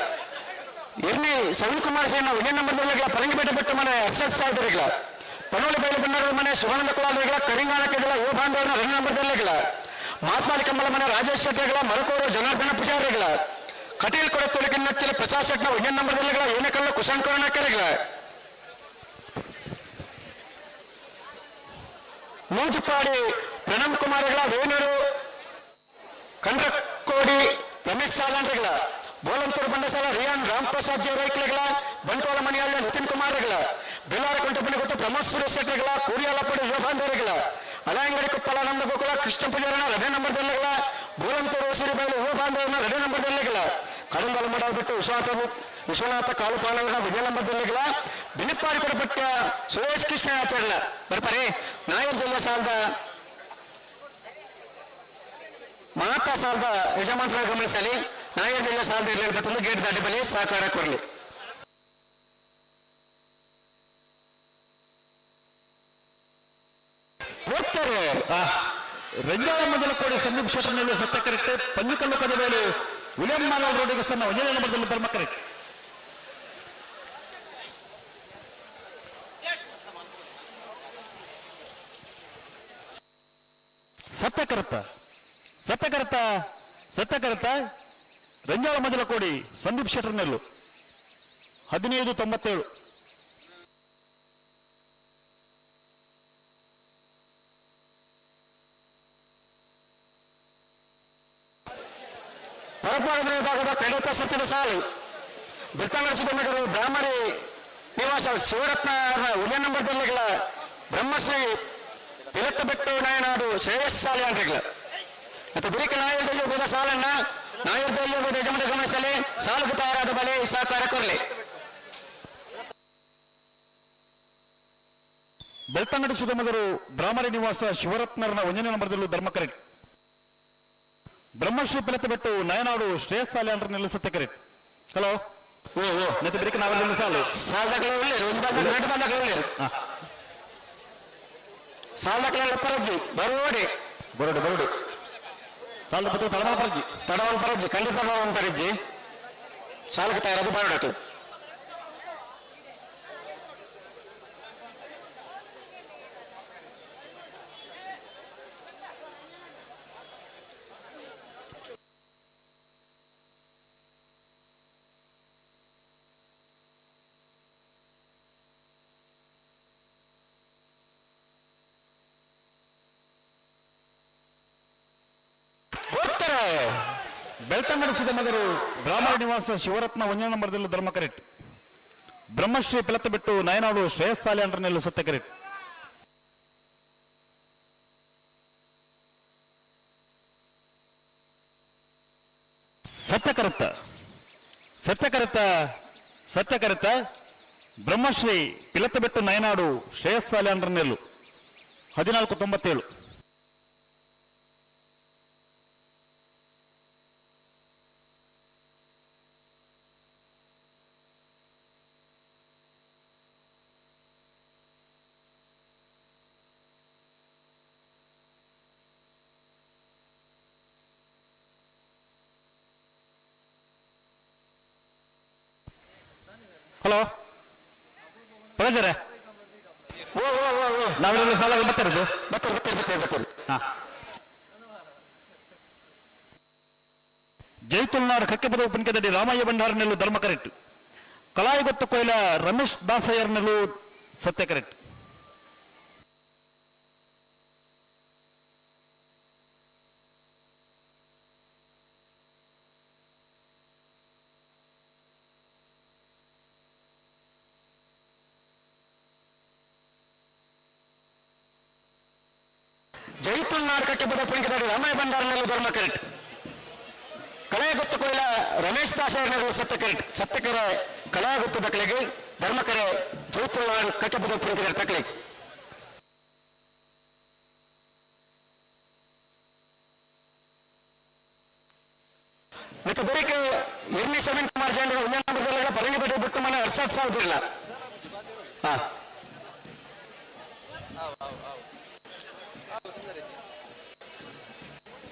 ಎರ್ನಿ ಸವಿನ್ ಕುಮಾರ್ ಸೇನ ಒಂದೇ ನಂಬರ್ದಲ್ಲಿಗಳ ಪರಂಗಿಪೇಟೆ ಬೆಟ್ಟು ಮನೆ ಹರ್ಷದ್ ಸಾಹೇಬರಿಗಳ ಪನೋಳಿ ಬೈಲು ಭಂಡಾರದ ಮನೆ ಶಿವಾನಂದ ಕುಲಾಲರಿಗಳ ಕರಿಂಗಾಣ ಕೆದಲ ಯುವ ಬಾಂಧವರ 2 ನಂಬರ್ದಲ್ಲಿಗಳ ಮಹಾತ್ಮಾಲಿ ಕಂಬಳ ಮನೆ ರಾಜೇಶ್ ಶೆಟ್ಟಿಗಳ ಮರಕೂರು ಜನಾರ್ದನ ಪೂಜಾರಿಗಳ ಕಟೀಲ್ ಕೊಡತೊಳಗಿನ ಪ್ರಸಾದ್ ಶೆಟ್ನ ಒಂದೇ ನಂಬರ್ದಲ್ಲಿಗಳ ಏನಕಲ್ಲ ಕುಶಾಂಕರಣ ಕೆರೆಗಳ ನೂಜುಪಾಡಿ ಪ್ರಣಮ್ ಕುಮಾರ್ಗಳ ವೇಣೂರು ಕಂಡ್ರಕೋಡಿ ರಮೇಶ್ ಸಾಲಾಂಡ್ರಿಗಳ ಬೋಲಂತೂರು ಬಂಡಸಾಲ ರಿಯಾನ್ ರಾಮ್ ಪ್ರಸಾದ್ ಜಿ ರೈಕ್ಲೆಗಳ ಬಂಟ್ವಾಳ ಮನೆಯಲ್ಲ ನಿತಿನ್ ಕುಮಾರ್ಗಳ ಬೆಳ್ಳಾರ ಕೊಂಟಪಣಿ ಗೊತ್ತು ಪ್ರಮೋದ್ ಸುರೇಶ್ ಶೆಟ್ಟಿಗಳ ಕೂರಿಯಾಲಪಡಿ ಯುವಬಾಂಧವರಿಗಳ ಅಲಯಂಗಡಿ ಕೊಪ್ಪಳ ನಂದ ಗೋಕುಲ ಕೃಷ್ಣ ಪೂಜಾರನ 2 ನಂಬರ್ದಲ್ಲಿಗಳ ಬೋಲಂತೂರು ಓಸಿರಿ ಬೈಲು ಯುವ ಬಾಂಧವರನ್ನ 2 ನಂಬರ್ದಲ್ಲಿಗಳ ಕಡಂಗಲ್ ಮಡ ಬಿಟ್ಟು ವಿಶ್ವನಾಥ ಕಾಲುಪಾಲವರ ವಿಜಯ ನಂಬರ್ದಲ್ಲಿಗಳ ಬಿನಿಪ್ಪಾಡಿ ಕೊಡಪಟ್ಟ ಸುರೇಶ್ ಕೃಷ್ಣ ಆಚರಣ ಬರ್ಪಾರೆ ನಾಯರ್ದಲ್ಲ ಸಾಲದ ಮಾತಾ ಸಾಲದ ಯಜಮಾನರ ಗಮನಿಸಲಿ. ನಾಯರ್ದಲ್ಲ ಸಾಲದ ಇರಲಿ ಗೇಟ್ ದಾಟಿ ಬಲಿ ಸಹಕಾರ ಕೊರಲಿ. ಹೋಗ್ತಾರೆ. ರಂಜಾಳ ಮಜಲಕೋಡಿ ಸಂದೀಪ್ ಶೆಟ್ಟರ್ನಲ್ಲಿ ಸತ್ಯ ಕರೆಕ್ಟ್. ಪಂಜಿಕಲ್ಲು ಕದಬೇಲು ವಿಲಿಯಂ ಮಾಲವ್ ರೋಡಿಗೆ ಸಣ್ಣ ಒಂದನೇ ನಂಬರ್ದಲ್ಲಿ ಧರ್ಮ ಕರೆಕ್ಟ್. ಸತ್ಯ ಕರೆತ್ತ, ಸತ್ಯ ಕರೆತ್ತ, ಸತ್ಯ ಕರೆತ್ತ. ರಂಜಾಳ ಮಜಲಕೋಡಿ ಸಂದೀಪ್ ಶೆಟ್ಟರ್ನೆಲ್ಲು 15.97. ಪರಪಾಡದ ವಿಭಾಗದ ಕಡತ ಸತ್ತಿನ ಸಾಲು ಬೆಳ್ತಂಗಡಿ ಸುಧನಗರು ಬ್ರಾಹ್ಮರಿ ನಿವಾಸ ಶಿವರತ್ನ ಉದಯ ನಂಬರ್ದಲ್ಲಿಗಳ ಬ್ರಹ್ಮಶ್ರೀ ಪಿಲತ್ತಬೆಟ್ಟು ನಾಯನಾಡು ಶ್ರೇಯಸ್ ಸಾಲೆ ಅಂಟ್ರಿಗಳ ಮತ್ತು ಬಿರಿಕ ನಾಯಕದಲ್ಲಿ ಹೋದ ಸಾಲನ್ನ ನಾಯಕದಲ್ಲಿ ಹೋದ ಯಜಮಾನ ಗಮನಿಸಲಿ. ಸಾಲುಗೆ ತಯಾರಾದ ಬಲೆ ಸಹಕಾರ ಕೊರಲಿ. ಬೆಳ್ತಂಗಡಿ ಸುಧಮಗರು ಬ್ರಾಹ್ಮರಿ ನಿವಾಸ ಶಿವರತ್ನರನ ಒಂದನೇ ನಂಬರ್ದಲ್ಲೂ ಧರ್ಮ ಕರೆಕ್ಟ್. ಬ್ರಹ್ಮಶ್ರೀ ಪಿಲತ್ತಬೆಟ್ಟು ನಯನಾಡು ಶ್ರೇಯಸ್ ಸಾಲೆ ಅಂಟ್ರ ನಿಲ್ಲಿಸುತ್ತೆ ಕರೆಕ್ಟ್. ಹಲೋ ಓ ಓ ಮತ್ತೆ ಬಿರಿಕ ನಾವಲ್ಲಿ ಸಾಲು ಸಾಲದಾಗಲೇ ಒಳ್ಳೆಯರು ಒಂದು ಬಾದ ಎರಡು ಬಾದಾಗಲೇ ಒಳ್ಳೆಯರು ಸಾಲದಾಗಲೇ ಪರಜ್ಜಿ ಬರೋಡಿ ಬರೋಡು ಬರೋಡು ಸಾಲದ ಪತ್ರ ತಡಮಲ ಪರಜ್ಜಿ ತಡವನ್ ಪರಜ್ಜಿ ಖಂಡಿತ ತಡವನ್ ಪರಜ್ಜಿ ಸಾಲಕ್ಕೆ ತಯಾರಾದ ಬರೋಡಕ್ಕೆ. ಬೆಳ್ತಂಗಡಿ ಸುಧಮಗರು ಬ್ರಾಹ್ಮಣ ನಿವಾಸ ಶಿವರತ್ನ ಒಂದನೇ ನಂಬರ್ದಲ್ಲಿ ಧರ್ಮ ಕರೆಕ್ಟ್. ಬ್ರಹ್ಮಶ್ರೀ ಪಿಲತ್ತಬೆಟ್ಟು ನಯನಾಡು ಶ್ರೇಯಸ್ ಸಾಲ್ಯಾನ್ರನೆಲ್ಲು ಸತ್ಯಕರೆಟ್. ಸತ್ಯಕರತ್ತ ಸತ್ಯಕರತ್ತ ಸತ್ಯಕರತ್ತ ಬ್ರಹ್ಮಶ್ರೀ ಪಿಲತ್ತಬೆಟ್ಟು ನಯನಾಡು ಶ್ರೇಯಸ್ ಸಾಲ್ಯಾನ್ರನೆಲ್ಲು 14.97. ಹಲೋ ಪ್ರೊಫೆಸರೇ, ಓ ಓ ಓ ಓ ನಾವೆಲ್ಲ ಸಾಲ ಬರ್ತಾರದು ಬರ್ತಾರೆ ಬರ್ತಾರೆ ಬರ್ತಾರೆ ಬರ್ತಾರೆ. ಹಾ. ಜೈತುಲ್ನಾಡ್ ಕಕ್ಕೆಪದ ಉಪನಿಕದಡಿ ರಾಮಯ್ಯ ಭಂಡಾರನೆಲ್ಲು ಧರ್ಮ ಕರೆಕ್ಟ್. ಕಲಾಯಿಗೊತ್ತು ಕೊಯ್ಲ ರಮೇಶ್ ದಾಸಯ್ಯರ್ನೆಲ್ಲು ಸತ್ಯ ಕರೆಕ್ಟ್. ಜೈತುಲ್ನಾಡ್ ಕಕ್ಕೆಪದ ಉಪನಿಕದಡಿ ರಾಮಯ್ಯ ಭಂಡಾರನೆಲ್ಲು ಧರ್ಮ ಕರೆಕ್ಟ್. ಕಳೆಯಗೊತ್ತು ಕೊಯ್ಲ ರಮೇಶ್ ದಾಸಯ್ಯರ್ನೆಲ್ಲು ಸತ್ಯ ಕರೆಕ್ಟ್. ಸತ್ಯಕರೆ ಕಳೆಯಗೊತ್ತು ದಕ್ಕಲಿಗೆ ಧರ್ಮಕರೆ ಜೈತುಲ್ನಾಡ್ ಕಕ್ಕೆಪದ ಉಪನಿಕದಡಿ ತಕ್ಕಲಿಗೆ. ಮತ್ತು ಬರೀಕೆ ಇರ್ನಿ ಸವಿನ್ ಕುಮಾರ್ ಜೈನ್ ಒಂದೇ ಪರಂಗಿಪೇಟೆ ಬಿಟ್ಟು ಮನೆ ಅರ್ಷಾದ್ ಸಾವ್ ಬಿರ್ಲಾ. ಹಾ.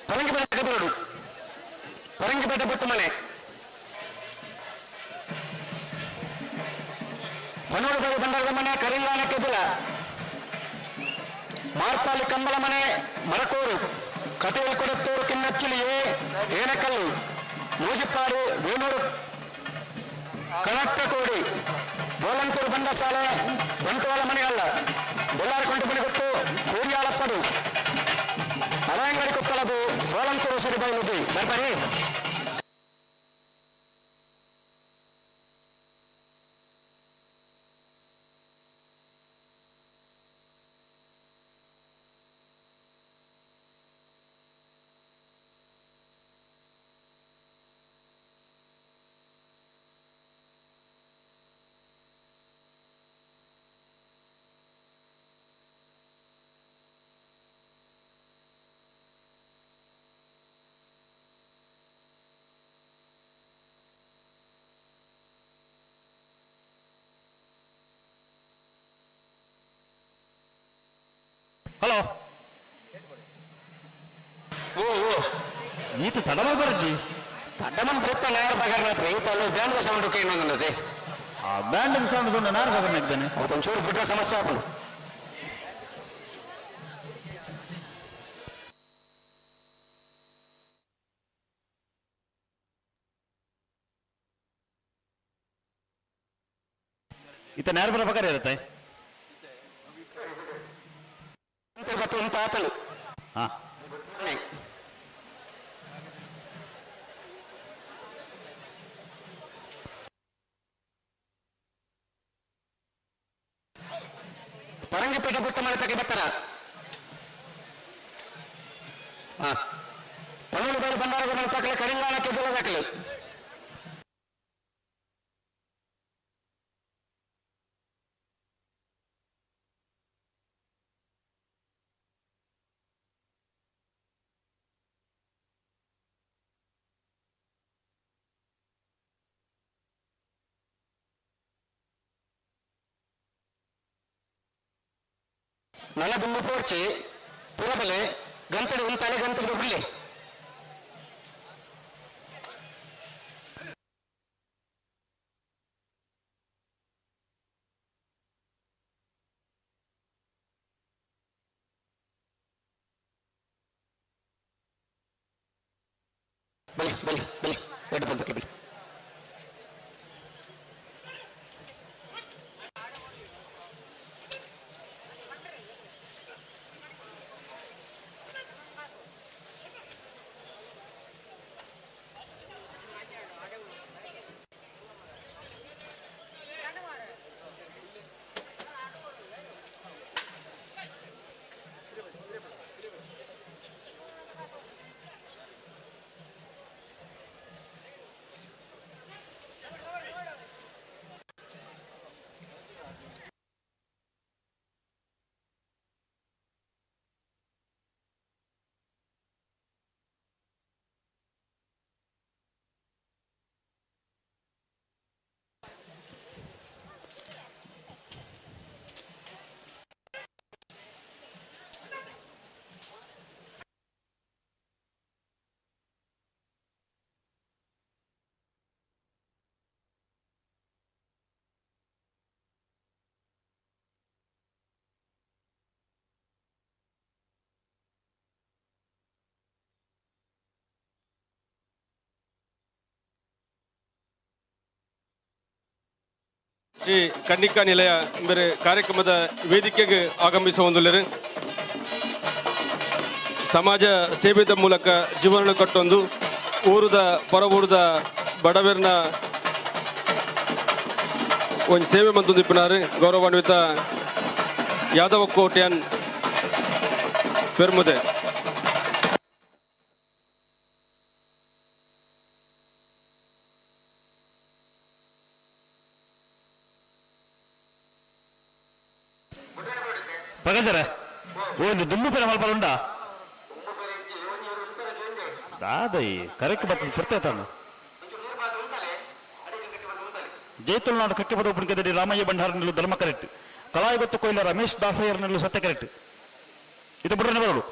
ಪರಂಗಿಪೇಟೆ ಬರೋಡು ಪರಂಗಿಪೇಟೆ ಬಿಟ್ಟು ಮನೆ ಹೊನ್ನೂರು ಬಾವಿ ಭಂಡಾರದ ಮನೆ ಕರಿಂಗಾನ ಕೆದಿಲ ಮಾರ್ಪಾಲಿ ಕಂಬಳ ಮನೆ ಮರಕೋರು ಕಟೀಲ್ ಕೊಡತ್ತೂರು ಕಿನ್ನಚ್ಚಿಲಿ ಏನಕಲ್ಲು ಮೂಜಿಪ್ಪಾಡಿ ವೇಣೂರು ಕಣಕ್ಕಕೋಡಿ ಬೋಲಂತೂರು ಬಂಡಸಾಲೆ ಬಂಟ್ವಾಳ ಮನೆಯಲ್ಲ ಬೊಲ್ಲಾರಕೊಂಡ ಮನೆ ಗೊತ್ತು ಕೋರಿಯಾಳಪ್ಪಡು ಅಲಂಗಡಿ ಕೊಕ್ಕಳದು ಬೋಲಂತೂರು ಸರಿಬೈಲು ಬಿ ಬರ್ಬರಿ. ಹಲೋ ಓ ಓ ಈತ ತಡಮ ಬರಜ್ಜಿ ತಡಮನ್ ಬರುತ್ತ ನಾಯರ್ ಬಗರ್ನಾಥ್ ಈತ ಅಲ್ಲಿ ಬ್ಯಾಂಡ್ ಸೌಂಡ್ ಇನ್ನೊಂದು ಆ ಬ್ಯಾಂಡ್ ಸೌಂಡ್ ಸೌಂಡ್ ನಾರು ಬಗರ್ನ ಇದ್ದಾನೆ. ಒಂಚೂರು ಬಿಟ್ರೆ ಸಮಸ್ಯೆ ಆಪುಂಡು. ಈತ ನೇರ ಬರ ಬಗರ್ ಇರುತ್ತೆ. ಆತಲು. ಹಾ. ಪರಂಗಿಪೇಟೆ ಬಿಟ್ಟು ಮನೆ ತಗೆ ಬರ್ತಾರ. ಹಾ. ಪನ್ನೂರು ಬಾರಿ ಭಂಡಾರದ ಮನೆ ತಕಲೆ ಕರಿಂಗಾಣ ಕೆದ್ದಲ ದಾಖಲೆ. ನನ್ನ ದುಂಬು ಪೋರ್ಚಿ ಪುರಬಲೆ ಗಂತಡಿ ಉಂತಾಳೆ ಗಂತಡಿ ಬಿಡ್ಲಿ. ಬಲಿ ಬಲಿ ಬಲಿ ಎರಡು ಬಲ್ದಕ್ಕೆ ಬಲಿ. ಶ್ರೀ ಕನ್ನಿಕಾ ನಿಲಯ ಬೇರೆ ಕಾರ್ಯಕ್ರಮದ ವೇದಿಕೆಗೆ ಆಗಮಿಸುವಂದುಳ್ಳರು. ಸಮಾಜ ಸೇವೆದ ಮೂಲಕ ಜೀವನ ಕಟ್ಟೊಂದು ಊರುದ ಪರವೂರುದ ಬಡವರ್ನ ಒಂದು ಸೇವೆ ಮಂತೊಂದು ಇಪ್ಪುನಾರು ಗೌರವಾನ್ವಿತ ಯಾದವ ಕೋಟ್ಯಾನ್ ಪೆರ್ಮುದೆ. ಪಗಜರ ಒಂದು ದುಂಬು ಪೇರ ಮಲ್ಪ ಉಂಡಾ ದಾದೈ ಕರೆಕ್ ಬರ್ತದೆ ಪುರ್ತೇತಾನು. ಜೈತುಲ್ನಾಡು ಕಕ್ಕೆಪದ ಉಪನಿಕದಡಿ ರಾಮಯ್ಯ ಭಂಡಾರನಲ್ಲೂ ಧರ್ಮ ಕರೆಕ್ಟ್, ಕಲಾಯಗೊತ್ತು ಕೊಯ್ಲ ರಮೇಶ್ ದಾಸಯ್ಯರನಲ್ಲೂ ಸತ್ಯ ಕರೆಕ್ಟ್. ಇದು ಬಿಡ್ರನೆ ಬರೋಡು.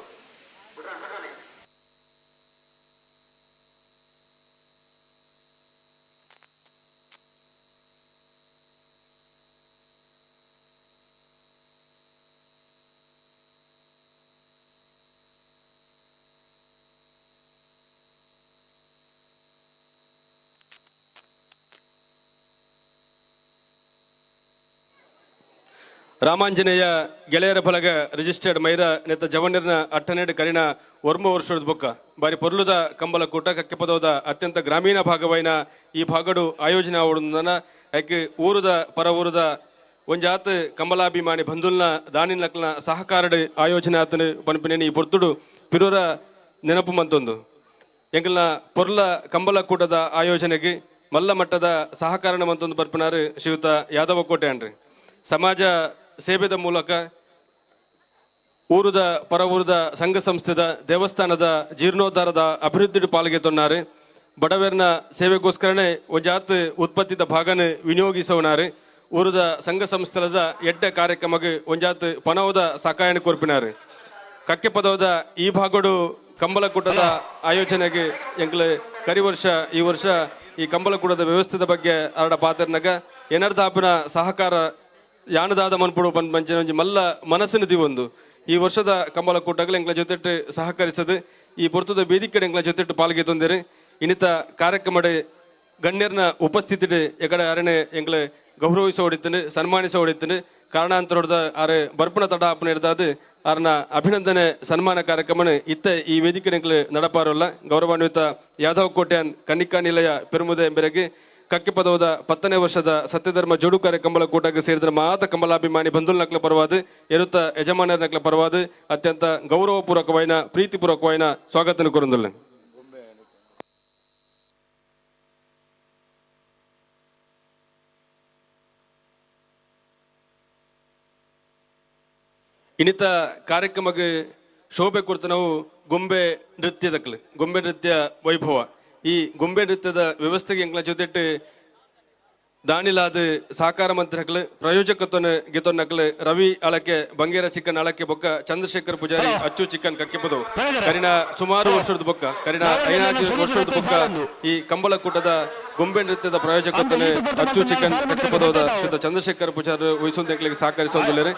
ರಾಮಾಂಜನೇಯ ಗೆಳೆಯರ ಫಲಗ ರಿಜಿಸ್ಟರ್ಡ್ ಮೈರ ನೆತ್ತ ಜವಣ್ಯರ್ನ ಅಟ್ಟನೇಡು ಕರಿನ ಒರ್ಮ ವರ್ಷದ ಬೊಕ್ಕ ಬಾರಿ ಪೊರ್ಲುದ ಕಂಬಲ ಕೂಟ ಕಕ್ಕೆಪದವದ ಅತ್ಯಂತ ಗ್ರಾಮೀಣ ಭಾಗವೈನ ಈ ಭಾಗಡು ಆಯೋಜನೆ ಆವಡುಂದನ ಐಕ್ ಊರುದ ಪರ ಊರುದ ಒಂಜಾತ್ ಕಂಬಲಾಭಿಮಾನಿ ಬಂಧುಲ್ನ ದಾನಿನಕ್ಲನ ಸಹಕಾರಡು ಆಯೋಜನೆ ಆತನು ಪನ್ಪಿನೇನು ಈ ಪೊರ್ತುಡು ಪಿರೂರ ನೆನಪು ಮಂತೊಂದು. ಎಂಕಲ್ನ ಪೊರ್ಲ ಕಂಬಲ ಕೂಟದ ಆಯೋಜನೆಗೆ ಮಲ್ಲ ಮಟ್ಟದ ಸಹಕಾರಣ ಮಂತೊಂದು ಬರ್ಪಿನಾರು ಶ್ರೀಯುತ ಯಾದವ ಕೋಟೆ ಅನ್ರಿ. ಸಮಾಜ ಸೇವೆದ ಮೂಲಕ ಊರುದ ಪರ ಊರುದ ಸಂಘ ಸಂಸ್ಥೆದ ದೇವಸ್ಥಾನದ ಜೀರ್ಣೋದ್ಧಾರದ ಅಭಿವೃದ್ಧಿ ಪಾಲ್ಗೆ ತೊನ್ನಾರು. ಬಡವರ್ನ ಸೇವೆಗೋಸ್ಕರನೇ ಒಂಜಾತ್ ಉತ್ಪತ್ತಿದ ಭಾಗನ ವಿನಿಯೋಗಿಸವನಾರು. ಊರುದ ಸಂಘ ಸಂಸ್ಥೆದ ಎಡ್ಡ ಕಾರ್ಯಕ್ರಮಕ್ಕೆ ಒಂಜಾತ್ ಪಣವದ ಸಕಾಯನ ಕೊರ್ಪಿನಾರು. ಕಕ್ಕೆ ಪದವದ ಈ ಭಾಗಡು ಕಂಬಲಕೂಟದ ಆಯೋಜನೆಗೆ ಎಂಕ್ಲೆ ಕರಿ ವರ್ಷ ಈ ವರ್ಷ ಈ ಕಂಬಲಕೂಟದ ವ್ಯವಸ್ಥೆದ ಬಗ್ಗೆ ಅರಡ ಪಾತ್ರನಾಗ ಏನರ್ಧ ಸಹಕಾರ ಯಾನದಾದ ಮನ್ಪುಡು ಪನ್ ಮಂಚಿನ ಒಂಜಿ ಮಲ್ಲ ಮನಸ್ಸಿನ ದಿವೊಂದು ಈ ವರ್ಷದ ಕಂಬಲಕೂಟಗಳು ಎಂಕ್ಲ ಜೊತೆಟ್ಟು ಸಹಕರಿಸದು ಈ ಪೊರ್ತುದ ವೇದಿಕೆ ಎಂಕ್ಲ ಜೊತೆಟ್ಟು ಪಾಲ್ಗೆ ತೊಂದರೆ. ಇನ್ನಿತ ಕಾರ್ಯಕ್ರಮಡೆ ಗಣ್ಯರ್ನ ಉಪಸ್ಥಿತಿ ಎಕಡೆ ಅರಣೆ ಎಂಕ್ಲೆ ಗೌರವಿಸ ಹೊಡಿತೀನಿ, ಸನ್ಮಾನಿಸ ಹೊಡಿತೀನಿ. ಕಾರಣಾಂತರದ ಆರೆ ಬರ್ಪಣ ತಡ ಅಪ್ಪನ ಇರ್ದಾದು ಆರ್ನ ಅಭಿನಂದನೆ ಸನ್ಮಾನ ಕಾರ್ಯಕ್ರಮನ ಇತ್ತ ಈ ವೇದಿಕೆ ಎಂಕ್ಲೆ ನಡಪಾರಲ್ಲ. ಗೌರವಾನ್ವಿತ ಯಾದವ್ ಕೋಟ್ಯಾನ್ ಕನ್ನಿಕಾ ನಿಲಯ ಪೆರುಮುದೆ ಎಂಬೆರೆಗೆ ಕಕ್ಕಿಪದವದ 10ನೇ ವರ್ಷದ ಸತ್ಯಧರ್ಮ ಜೋಡುಕಾರೆ ಕಂಬಳ ಕೂಟಕ್ಕೆ ಸೇರಿದ ಮಾತ ಕಂಬಲಾಭಿಮಾನಿ ಬಂಧುಲ ನಕ್ಲ ಪರವಾದ ಎರುತ್ತ ಯಜಮಾನರ ನಕ್ಲ ಪರವಾದ ಅತ್ಯಂತ ಗೌರವಪೂರ್ವಕವಾಯಿನ ಪ್ರೀತಿಪೂರ್ವಕವಾಯಿನ ಸ್ವಾಗತನ ಕೋರಂದುಲ್ಲ. ಇನ್ನಿತ ಕಾರ್ಯಕ್ರಮಕ್ಕೆ ಶೋಭೆ ಕೊಡ್ತ ನಾವು ಗೊಂಬೆ ನೃತ್ಯದಕ್ಲು ಗೊಂಬೆ ನೃತ್ಯ ವೈಭವ. ಈ ಗೊಂಬೆ ನೃತ್ಯದ ವ್ಯವಸ್ಥೆಗೆ ಎಂಕ್ಲ ಜೊತೆಟ್ಟು ದಾನಿಲಾದ ಸಹಕಾರ ಮಂತ್ರಿಗಳು ಪ್ರಾಯೋಜಕತ್ವನ ಗೆತೊನ್ನಕ್ಲು ರವಿ ಅಳಕೆ ಬಂಗೇರ ಚಿಕನ್ ಅಳಕೆ ಬೊಕ್ಕ ಚಂದ್ರಶೇಖರ್ ಪೂಜಾರಿ ಅಚ್ಚು ಚಿಕನ್ ಕಕ್ಕೆಪದವು ಕರಿನ ಸುಮಾರು ವರ್ಷದ ಬೊಕ್ಕ ಕರಿನ 5 ವರ್ಷದ ಬೊಕ್ಕ ಈ ಕಂಬಳಕೂಟದ ಗೊಂಬೆ ನೃತ್ಯದ ಪ್ರಾಯೋಜಕತ್ವನ ಅಚ್ಚು ಚಿಕನ್ ಕಕ್ಕೆಪದವದ ಶುದ್ಧ ಚಂದ್ರಶೇಖರ್ ಪೂಜಾರಿ ವಹಿಸುವಂತ ಸಹಕರಿಸುವಂದಿಲ್ಲರೆ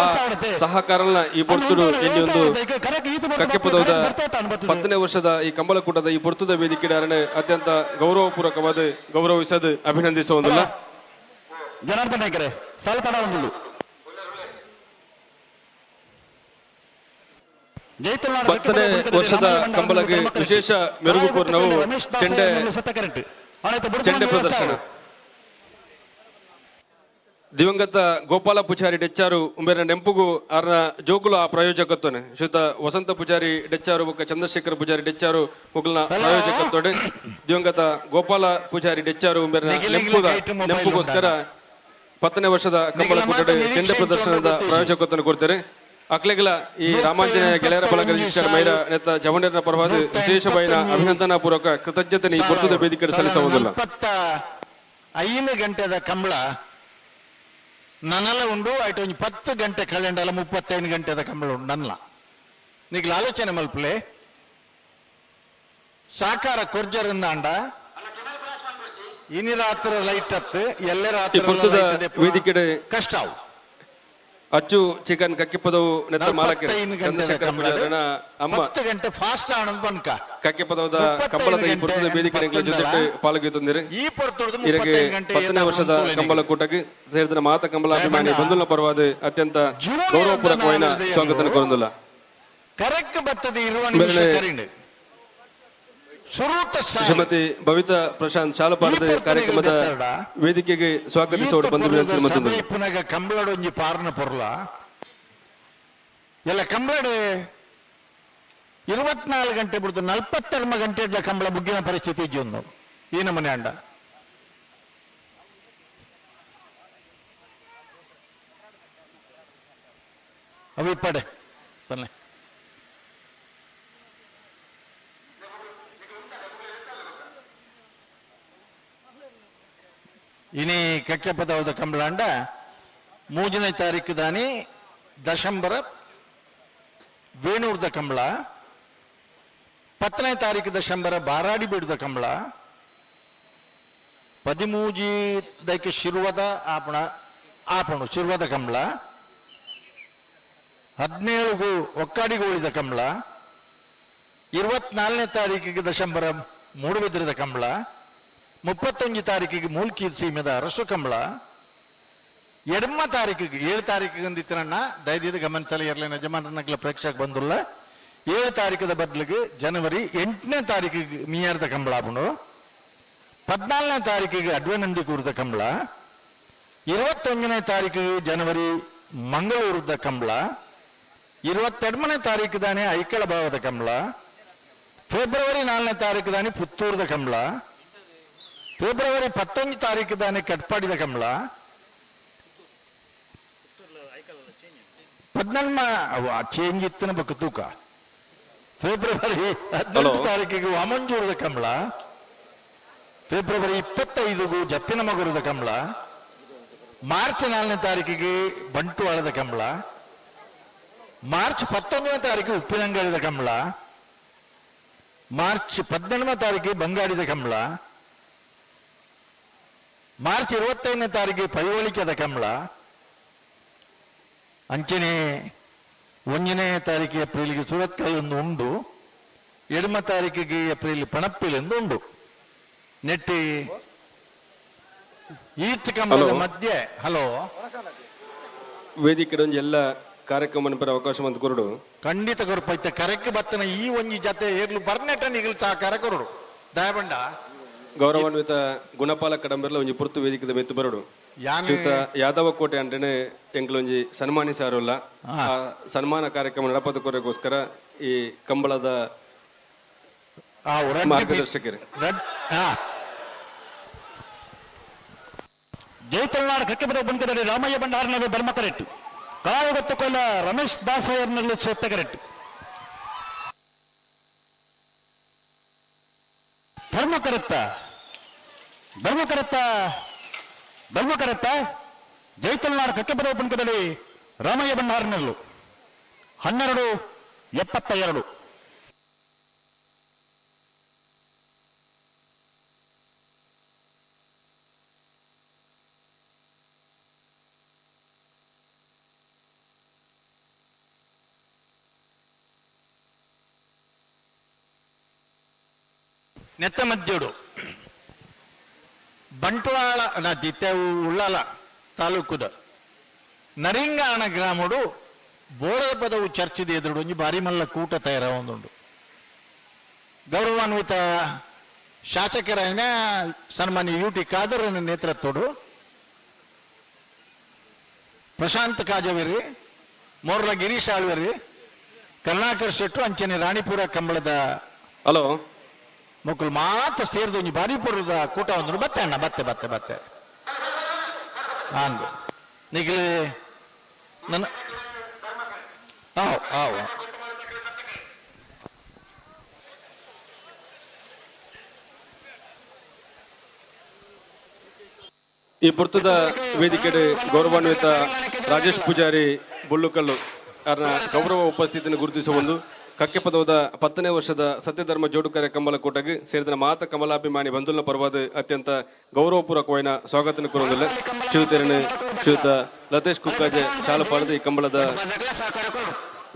ಆ ಸಹಕಾರನ ಈ ಪೊರ್ತುಡು ಇಲ್ಲಿ ಒಂದು ಕಕ್ಕೆಪದವದ 10ನೇ ವರ್ಷದ ಈ ಕಂಬಳಕೂಟದ ಈ ಪೊರ್ತುದ ವೇದಿಕೆ ಅತ್ಯಂತ ಗೌರವಪೂರ್ವಕವಾದ ಗೌರವಿಸದು ಅಭಿನಂದಿಸುವುದಿಲ್ಲ. ಜನಾರ್ದನ್ ನಾಯ್ಕರೇ ಸಾಲ ತಡ ಒಂದು 10ನೇ ವರ್ಷದ ಕಂಬಳಗೆ ವಿಶೇಷ ಮೆರುಗು ಕೋರ್ನವು ಚೆಂಡೆ ಚೆಂಡೆ ಪ್ರದರ್ಶನ. ದಿವಂಗತ ಗೋಪಾಲ ಪೂಜಾರಿ ಡೆಚ್ಚಾರು ಉಂಬೆರ ನೆಂಪುಗು ಆರ್ನ ಜೋಕುಲ ಆ ಪ್ರಾಯೋಜಕತ್ವನೆ ಶ್ರೀಯುತ ವಸಂತ ಪೂಜಾರಿ ಡೆಚ್ಚಾರು ಬೊಕ್ಕ ಚಂದ್ರಶೇಖರ್ ಪೂಜಾರಿ ಡೆಚ್ಚಾರು ಮುಗುಲ್ನ ಪ್ರಾಯೋಜಕತ್ವಡೆ ದಿವಂಗತ ಗೋಪಾಲ ಪೂಜಾರಿ ಡೆಚ್ಚಾರು ಉಂಬೆರ ನೆಂಪುಗೋಸ್ಕರ 10ನೇ ವರ್ಷದ ಕಂಬಳಕೂಟದ ಚೆಂಡೆ ಪ್ರದರ್ಶನದ ಪ್ರಾಯೋಜಕತ್ವವನ್ನು ಕೊಡ್ತಾರೆ. ಅಕ್ಲೆಗಲ ಈ ರಾಮಾಂಜನೇಯ ಗೆಳೆಯರ ಬಳಗ ರಿಜಿಸ್ಟರ್ ಮೈರ ನೆತ್ತ ಜವಣ್ಯರ ಪರವಾದ ವಿಶೇಷವಾದ ಅಭಿನಂದನಾ ಪೂರ್ವಕ ಕೃತಜ್ಞತೆ ಈ ಪೊರ್ತುದ ವೇದಿಕೆ ಸಲ್ಲಿಸುವುದಿಲ್ಲ. 5 ಗಂಟೆದ ಕಂಬಳ ನನ್ನಲ್ಲ ಉಂಡು ಆಯ್ತು ಒಂಜಿ 10 ಗಂಟೆ ಕಳೆಂಡಲ್ಲ 35 ಗಂಟೆದ ಕಂಬಳ ಉಂಡು ನನ್ನಲ. ನೀಗ್ಲ ಆಲೋಚನೆ ಮಲ್ಪಲೆ ಸಾಕಾರ ಕೊರ್ಜರಿಂದಾಂಡ ಇನಿ ರಾತ್ರಿ ಲೈಟ್ ಹತ್ತು ಎಲ್ಲೇ ರಾತ್ರಿ ವೇದಿಕೆ ಕಷ್ಟ ಅವು. ಅಚ್ಚು ಚಿಕನ್ ಕಕ್ಕಿಪದವು ನೆತ್ತ ಮಾಲಕರು 45 ಗಂಟೆದ ಚಂದ್ರಶೇಖರ ಕಂಬಳ. ಪೂಜಾರನ ಅಮ್ಮ 10 ಗಂಟೆ ಫಾಸ್ಟ್ ಆನಂದ್ ಬನ್ಕ ಕಕ್ಕಿಪದವದ 35 ಕಂಬಳದ ಈ ಗಂಟೆ ಪುರ್ತದ ವೇದಿಕೆ ಪತ್ತೊಂದಲ. ಜೊತೆ ಪಾಲ್ಗೊಳ್ಳುತ್ತಂದಿರಿ. ಈ ಪೊರ್ತುಡ್ದು ಇರಗೆ 35 ಗಂಟೆ 10ನೇ ವರ್ಷದ ಕಂಬಳ ಕೂಟಕ್ಕೆ ಸೇರಿದ ಮಾತ ಕಂಬಳ ಅಭಿಮಾನಿ ಬಂಧುಲ ಪರವಾದ ಅತ್ಯಂತ ಜೂನ್ ಗೌರವಪೂರ್ವಕವಾದ ಎರಡನೇ ಸ್ವಾಗತ ಕೋರಂದುಲ್ಲ. ಕರೆಕ್ಟ್ ಬತ್ತದ ಇರುವ ನಿಮಿಷ ಬೇರೆ ಕರಿಂಡು ಸುರೂತ ಸಾಲು. ಶ್ರೀಮತಿ ಬಬಿತಾ ಪ್ರಶಾಂತ್ ಶಾಲಪಾರದ ಈ ಪೊರ್ತುನಿಗೆ ಕಾರ್ಯಕ್ರಮದ ಬೆತ್ತರಡ. ವೇದಿಕೆಗೆ ಸ್ವಾಗತಿಸೋಡು ಬಂದು ವಿನಂತಿ ಮತ್ತೊಂದು. ಸಭೆ ಪುನಗ ಕಂಬಳಡೊಂಜಿ ಪಾರ್ನ ಪೊರ್ಲ ಎಲ್ಲ ಕಂಬಳಡೆ 24 ಗಂಟೆ ಬಿಡ್ತು 42 ಗಂಟೆ ಇಡ್ಲ ಕಂಬಳ ಮುಗ್ಗಿನ ಪರಿಸ್ಥಿತಿ ಇಜ್ಜೊಂದು ಈ ನಮ್ಮನೆ ಅಂಡ. ಅವು ಇಪ್ಪಡೆ ಬನ್ನಿ. ಇನಿ ಕಕ್ಕೆಪದವದ ಕಂಬಳಾಂಡ 3ನೇ ತಾರೀಕು ದಾನಿ ದಶಂಬರ ವೇಣೂರ್ದ ಕಂಬಳ, 10ನೇ ತಾರೀಕು ದಶಂಬರ ಬಾರಾಡಿ ಬೀಡದ ಕಂಬಳ, ಪದಿಮೂಜಿ ದಕ್ಕೆ ಶಿರ್ವದ ಆಪಣ ಆಪಣು ಶಿರ್ವದ ಕಂಬಳ, 17 ಒಕ್ಕಾಡಿಗೋಳಿದ ಕಂಬಳ, 24ನೇ ತಾರೀಕಿಗೆ ದಶಂಬರ ಮೂಡುಬಿದ್ರದ ಕಂಬಳ, 31 ತಾರೀಕಿಗೆ ಮೂಲ್ಕಿ ಸೀಮೆದ ಅರಸು ಕಂಬಳ, ಎಡಮ ತಾರೀಕಿಗೆ 7 ತಾರೀಕಿಗೆ ಅಂದಿತ್ತನಣ್ಣ ದಯದೀದ ಗಮನಿಸಲ ಇರಲಿ ಯಜಮಾನರ ಪ್ರೇಕ್ಷಕ ಬಂದುಲ್ಲ. 7 ತಾರೀಕದ ಬದಲಿಗೆ ಜನವರಿ 8ನೇ ತಾರೀಕಿಗೆ ಮೀಯಾರ್ದ ಕಂಬಳ ಆಪುಂಡು, 14ನೇ ತಾರೀಕಿಗೆ ಅಡ್ವನಂದಿ ಕೂರದ ಕಂಬಳ, 21ನೇ ತಾರೀಕಿಗೆ ಜನವರಿ ಮಂಗಳೂರದ ಕಂಬಳ, 22ನೇ ತಾರೀಕು ದಾನೆ ಐಕಳ ಭಾವದ ಕಂಬಳ, ಫೆಬ್ರವರಿ 4ನೇ ತಾರೀಕು ದಾನೆ ಪುತ್ತೂರದ ಕಂಬಳ, ಫೆಬ್ರವರಿ 19 ತಾರೀಕು ದಾನೆ ಕಟ್ಪಾಡಿದ ಕಂಬಳ, 18 ಚೇಂಜ್ ಇತ್ತಿನ ಬಕ್ಕ ತೂಕ, ಫೆಬ್ರವರಿ 18 ತಾರೀಕಿಗೆ ವಾಮಂಜೂರದ ಕಂಬಳ, ಫೆಬ್ರವರಿ 25ಗೂ ಜಪ್ಪಿನ ಮಗುರದ ಕಂಬಳ, ಮಾರ್ಚ್ 4ನೇ ತಾರೀಕಿಗೆ ಬಂಟುವಾಳದ ಕಂಬಳ, ಮಾರ್ಚ್ 19ನೇ ತಾರೀಕು ಉಪ್ಪಿನಂಗಡಿದ ಕಂಬಳ, ಮಾರ್ಚ್ 18ನೇ ತಾರೀಕಿಗೆ ಬಂಗಾಡಿದ ಕಂಬಳ, ಮಾರ್ಚ್ 25ನೇ ತಾರೀಕಿಗೆ ಪೈವಳಿಕೆದ ಕಂಬಳ, ಅಂಚನೆ 1ನೇ ತಾರೀಕು ಏಪ್ರಿಲ್ಗೆ ಸೂರತ್ಕಲ್ ಒಂದು ಉಂಡು, 2ನೇ ತಾರೀಕಿಗೆ ಏಪ್ರಿಲ್ ಪಣಪ್ಪಿಲ್ ಎಂದು ಉಂಡು. ನೆಟ್ಟಿ ಈತ್ ಕಂಬಳದ ಹಲೋ. ಮಧ್ಯೆ ಹಲೋ ವೇದಿಕೆ ಒಂಜಿ ಎಲ್ಲ ಕಾರ್ಯಕ್ರಮ ಪರ ಅವಕಾಶ ಮಂತ್ ಕೊರಡು. ಖಂಡಿತ ಕೊರಪೈತೆ ಕರೆಕ್ ಬತ್ತನ ಈ ಒಂಜಿ ಜತೆ ಏರ್ಲು ಬರ್ನೆಟ ನಿಗಲ್ ಸಹಕಾರ ಕೊರಡು ದಯಬಂಡ. ಗೌರವಾನ್ವಿತ ಗುಣಪಾಲ ಕಡಂಬೆರ್ಲ ಒಂಜಿ ಪುರ್ತು ವೇದಿಕೆದ ಮೆತ್ತು ಬರಡು. ಯಾನೆ ಶ್ರೀಯುತ ಯಾದವ ಕೋಟೆ ಅಂಟನೆ ಎಂಕ್ಲೊಂಜಿ ಸನ್ಮಾನಿಸಾರುಲ್ಲ. ಆ ಸನ್ಮಾನ ಕಾರ್ಯಕ್ರಮ ನಡಪದ ಕೊರಗೋಸ್ಕರ ಈ ಕಂಬಳದ ಮಾರ್ಗದರ್ಶಕರು. ಜೈ ತಮಿಳುನಾಡು ಕಕ್ಕೆಪದ ಬಂಕದಲ್ಲಿ ರಾಮಯ್ಯ ಭಂಡಾರನಲ್ಲಿ ಧರ್ಮ ಕರೆಕ್ಟ್, ಕಾಯಗೊತ್ತುಕೊಳ್ಳ ರಮೇಶ್ ದಾಸಯ್ಯನಲ್ಲಿ ಸೊತ್ತ ಕರೆಕ್ಟ್. ಧರ್ಮಕರತ್ತ ಧರ್ಮಕರತ್ತ ಧರ್ಮಕರತ್ತ ಜೈ ತಮಿಳುನಾಡು ಕಕ್ಕೆಪದ ಬಂಕದಲ್ಲಿ ರಾಮಯ್ಯ ಭಂಡಾರನಲ್ಲೂ 12:72. ನೆತ್ತ ಮಧ್ಯೋಡು ಬಂಟ್ವಾಳ ದಿತ್ತೆ ಉಳ್ಳಾಲ ತಾಲೂಕುದ ನರಿಂಗಾಣ ಗ್ರಾಮಡು ಬೋಳದ ಪದವು ಚರ್ಚಿದ ಎದುರು ಒಂಜಿ ಬಾರಿ ಮಲ್ಲ ಕೂಟ ತಯಾರ ಒಂದುಂಡು. ಗೌರವಾನ್ವಿತ ಶಾಸಕರಾಯನ ಸನ್ಮಾನ್ಯ ಯು ಟಿ ಖಾದರನ ನೇತೃತ್ವಡು ಪ್ರಶಾಂತ್ ಕಾಜವೇರಿ, ಮೋರ್ಲ ಗಿರೀಶ್ ಆಳ್ವೇರಿ, ಕರುಣಾಕರ್ ಶೆಟ್ರು, ಅಂಚನೆ ರಾಣಿಪುರ ಕಂಬಳದ ಹಲೋ ಮಕ್ಕಳು ಮಾತ್ರ ಸೇರಿದ ಒಂಜಿ ಬಾರಿಪುರದ ಕೂಟ ಒಂದು. ಬತ್ತೆ ಅಣ್ಣ, ಬತ್ತೆ ಬತ್ತೆ ಬತ್ತೆ ಹಂಗ ನಿಗಲಿ ನನ್ನ ಆವ್ ಆವ್. ಈ ಪುರ್ತದ ವೇದಿಕೆ ಗೌರವಾನ್ವಿತ ರಾಜೇಶ್ ಪೂಜಾರಿ ಬೊಳ್ಳುಕಲ್ಲು ಅವರ ಗೌರವ ಉಪಸ್ಥಿತಿಯನ್ನು ಗುರುತಿಸುವ ಒಂದು ಕಕ್ಕೆಪದವದ 10ನೇ ವರ್ಷದ ಸತ್ಯಧರ್ಮ ಜೋಡುಕರೆ ಕಂಬಳ ಕೂಟಗ್ ಸೇರಿದ ಮಾತ ಕಮಲಾಭಿಮಾನಿ ಬಂಧುಲ್ನ ಪರವಾದ ಅತ್ಯಂತ ಗೌರವಪೂರ್ವಕವಾದ ಸ್ವಾಗತನ ಕೊರೊಂದುಲ್ಲೆ. ಶ್ರೀಯುತರನ್ನು ಶ್ರೀಯುತ ಲತೇಶ್ ಕುಕ್ಕಾಜೆ ಶಾಲು ಪಾಡದು ಈ ಕಂಬಳದ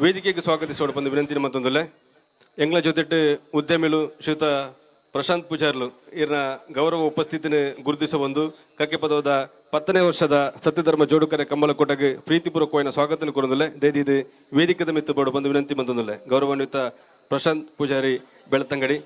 ವೇದಿಕೆಗೆ ಸ್ವಾಗತಿಸೋಡು ಬಂದು ವಿನಂತಿ ಮತ್ತೊಂದುಲ್ಲೆ. ಎಂಗ್ಲ ಜೊತೆಟ್ ಉದ್ಯಮಿಲು ಶ್ರೀಯುತ ಪ್ರಶಾಂತ್ ಪೂಜಾರ್ಲು ಇರ್ನ ಗೌರವ ಉಪಸ್ಥಿತಿನ ಗುರುತಿಸ ಬಂದು ಕಕ್ಕೆಪದವದ 10ನೇ ವರ್ಷದ ಸತ್ಯಧರ್ಮ ಜೋಡುಕರೆ ಕಂಬಳ ಕೂಟಗ್ ಪ್ರೀತಿಪೂರ್ವಕವಾದ ಸ್ವಾಗತನ ಕೊರೊಂದುಲ್ಲೆ. ದಯದೀದು ವೇದಿಕೆದ ಮಿತ್ತು ಬೋಡು ಬಂದು ವಿನಂತಿ ಬಂದೊಂದುಲ್ಲೆ. ಗೌರವಾನ್ವಿತ ಪ್ರಶಾಂತ್ ಪೂಜಾರಿ ಬೆಳತಂಗಡಿ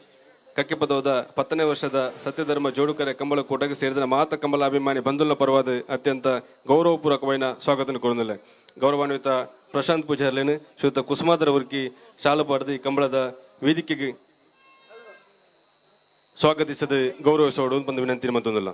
ಕಕ್ಕೆಪದವದ 10ನೇ ವರ್ಷದ ಸತ್ಯಧರ್ಮ ಜೋಡುಕರೆ ಕಂಬಳ ಕೂಟಗ್ ಸೇರಿದ ಮಾತ ಕಂಬಳ ಅಭಿಮಾನಿ ಬಂಧುಲ್ನ ಪರವಾದ ಅತ್ಯಂತ ಗೌರವಪೂರ್ವಕವಾದ ಸ್ವಾಗತನ ಕೊರೊಂದುಲ್ಲೆ. ಗೌರವಾನ್ವಿತ ಪ್ರಶಾಂತ್ ಪೂಜಾರ್ಲೇನು ಶ್ರೀಯುತ ಕುಸುಮಾದರ ಉರ್ಕಿ ಶಾಲು ಪಾಡದು ಈ ಕಂಬಳದ ವೇದಿಕೆಗೆ ಸ್ವಾಗತಿಸದೆ ಗೌರವಿಸೋಡು ಬಂದು ವಿನಂತಿ ಮತ್ತೊಂದಿಲ್ಲ.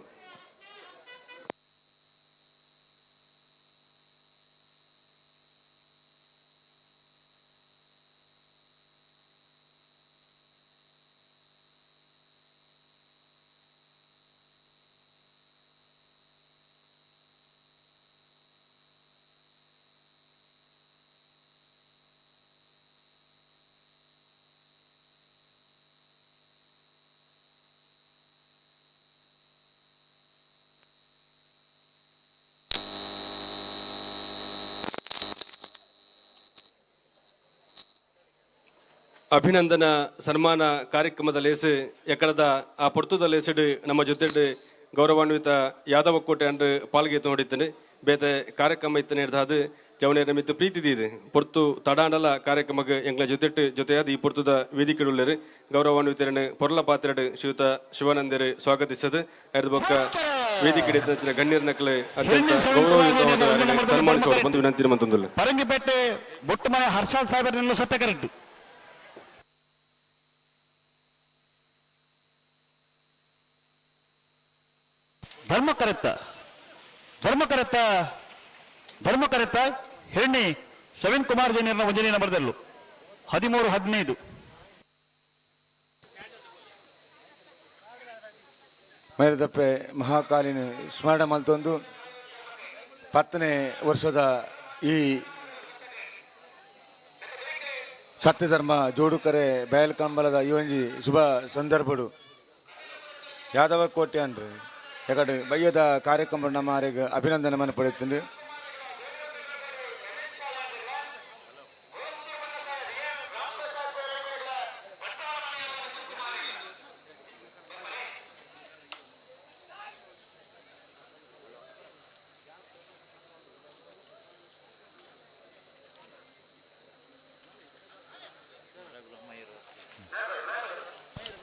ಅಭಿನಂದನ ಸನ್ಮಾನ ಕಾರ್ಯಕ್ರಮದ ಲೇಸು ಎಕ್ಕಡದ ಆ ಪೊರ್ತುದ ಲೇಸಿಡು ನಮ್ಮ ಜೊತೆಡು ಗೌರವಾನ್ವಿತ ಯಾದವ ಕೋಟೆ ಅಂಡ್ ಪಾಲ್ಗೆ ನೋಡಿದ್ದೇನೆ. ಬೇತೆ ಕಾರ್ಯಕ್ರಮ ಇತ್ತು ನೇರ್ದಾದು ಜವನೇರ ಮಿತ್ತು ಪ್ರೀತಿ ದೀದು ಪೊರ್ತು ತಡಾಂಡಲ ಕಾರ್ಯಕ್ರಮಕ್ಕೆ ಎಂಗ್ಲ ಜೊತೆಟ್ಟು ಜೊತೆಯಾದ ಈ ಪೊರ್ತುದ ವೇದಿಕೆಡುಳ್ಳರು ಗೌರವಾನ್ವಿತರನ್ನು ಪೊರ್ಲ ಪಾತ್ರೆಡು ಶ್ರೀಯುತ ಶಿವಾನಂದರು ಸ್ವಾಗತಿಸದು ಅರ್ಧ ಬೊಕ್ಕ ವೇದಿಕೆ ಗಣ್ಯರ ನಕಲೆ ಅತ್ಯಂತ ಗೌರವಯುತವಾದ ಸನ್ಮಾನಿಸುವ ಬಂದು ವಿನಂತಿ ಮಂತೊಂದುಲ್ಲ. ಪರಂಗಿಪೇಟೆ ಬೊಟ್ಟುಮನೆ ಹರ್ಷಾದ್ ಸಾಹೇಬರನ್ನೆಲ್ಲ ಸತ್ಯ ಕರೆಕ್ಟ್. ಧರ್ಮಕರೆತ್ತ ಧರ್ಮಕರೆತ್ತ ಧರ್ಮಕರೆತ್ತ ಹಿರಣಿ ಶವಿನ್ ಕುಮಾರ್ ಜೈನರ್ನ ಒಂಜನೇ ನಂಬರ್ದಲ್ಲೂ 13-15. ಮೈರದಪ್ಪೆ ಮಹಾಕಾಲಿನ ಸ್ಮರಣೆ ಮಲ್ತೊಂದು 10ನೇ ವರ್ಷದ ಈ ಸತ್ಯಧರ್ಮ ಜೋಡುಕರೆ ಬಯಲ್ಕಂಬಲದ ಈ ಒಂಜಿ ಶುಭ ಸಂದರ್ಭಡು ಯಾದವ ಕೋಟೆ ಅನ್ರಿ ಎಕಡೆ ಬಯ್ಯದ ಕಾರ್ಯಕ್ರಮ ನಮ್ಮ ಅಭಿನಂದನೆ ಮನೆ ಪಡೆಯುತ್ತೀನಿ.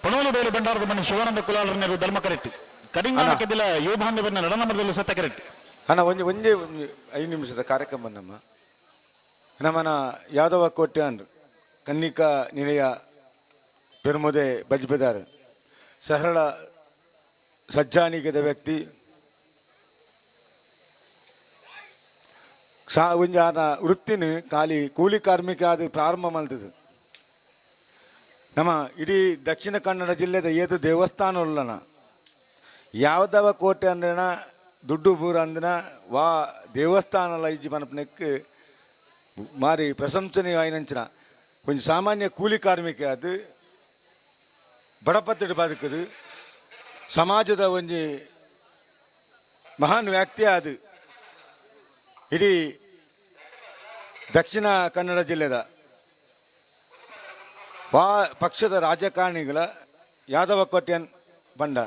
ಪಣೋಲು ಬೇಲು ಭಂಡಾರದ ಮನೆ ಶಿವಾನಂದ ಕುಲಾಲರನ್ನೆರು ಧರ್ಮ ಕರೆಕ್ಟ್. ಕರಿಂಗಾನ ಕೆದಿಲ ಯುವಬಾಂಧವರನ್ನ ನಡನಮರದಲ್ಲೂ ಸತ್ಯ ಕರೆಕ್ಟ್. ಅಣ್ಣ ಒಂಜಿ ಒಂಜೇ ಒಂಜಿ 5 ನಿಮಿಷದ ಕಾರ್ಯಕ್ರಮ ನಮ್ಮ ನಮ್ಮನ ಯಾದವ ಕೋಟೆ ಅಂಡ್ರು ಕನ್ನಿಕಾ ನಿಲಯ ಪೆರುಮುದೆ ಬಜ್ಪೆದಾರ್ ಸರಳ ಸಜ್ಜಾನಿಕೆದ ವ್ಯಕ್ತಿ ಸಾ ಒಂಜಿ ಆನ ವೃತ್ತಿನ ಖಾಲಿ ಕೂಲಿ ಕಾರ್ಮಿಕ ಅದು ಪ್ರಾರಂಭ ಮಲ್ತದು. ನಮ್ಮ ಇಡೀ ದಕ್ಷಿಣ ಕನ್ನಡ ಜಿಲ್ಲೆದ ಏತು ದೇವಸ್ಥಾನ ಉಲ್ಲನ ಯಾವ್ದವ ಕೋಟೆ ಅಂದ್ರನ ದುಡ್ಡು ಬೂರ ಅಂದನ ವಾ ದೇವಸ್ಥಾನ ಇಜ್ಜಿ ಪನಪನೆಕ್ ಮಾರಿ ಪ್ರಶಂಸನೀಯ ಆಯಿನಂಚಿನ ಒಂಜಿ ಸಾಮಾನ್ಯ ಕೂಲಿ ಕಾರ್ಮಿಕ ಅದು ಬಡಪತ್ತಿಡು ಬದುಕುದು ಸಮಾಜದ ಒಂಜಿ ಮಹಾನ್ ವ್ಯಕ್ತಿ ಅದು ಇಡೀ ದಕ್ಷಿಣ ಕನ್ನಡ ಜಿಲ್ಲೆದ ವಾ ಪಕ್ಷದ ರಾಜಕಾರಣಿಗಳ ಯಾದವ ಕೋಟ್ಯನ್ ಬಂಡ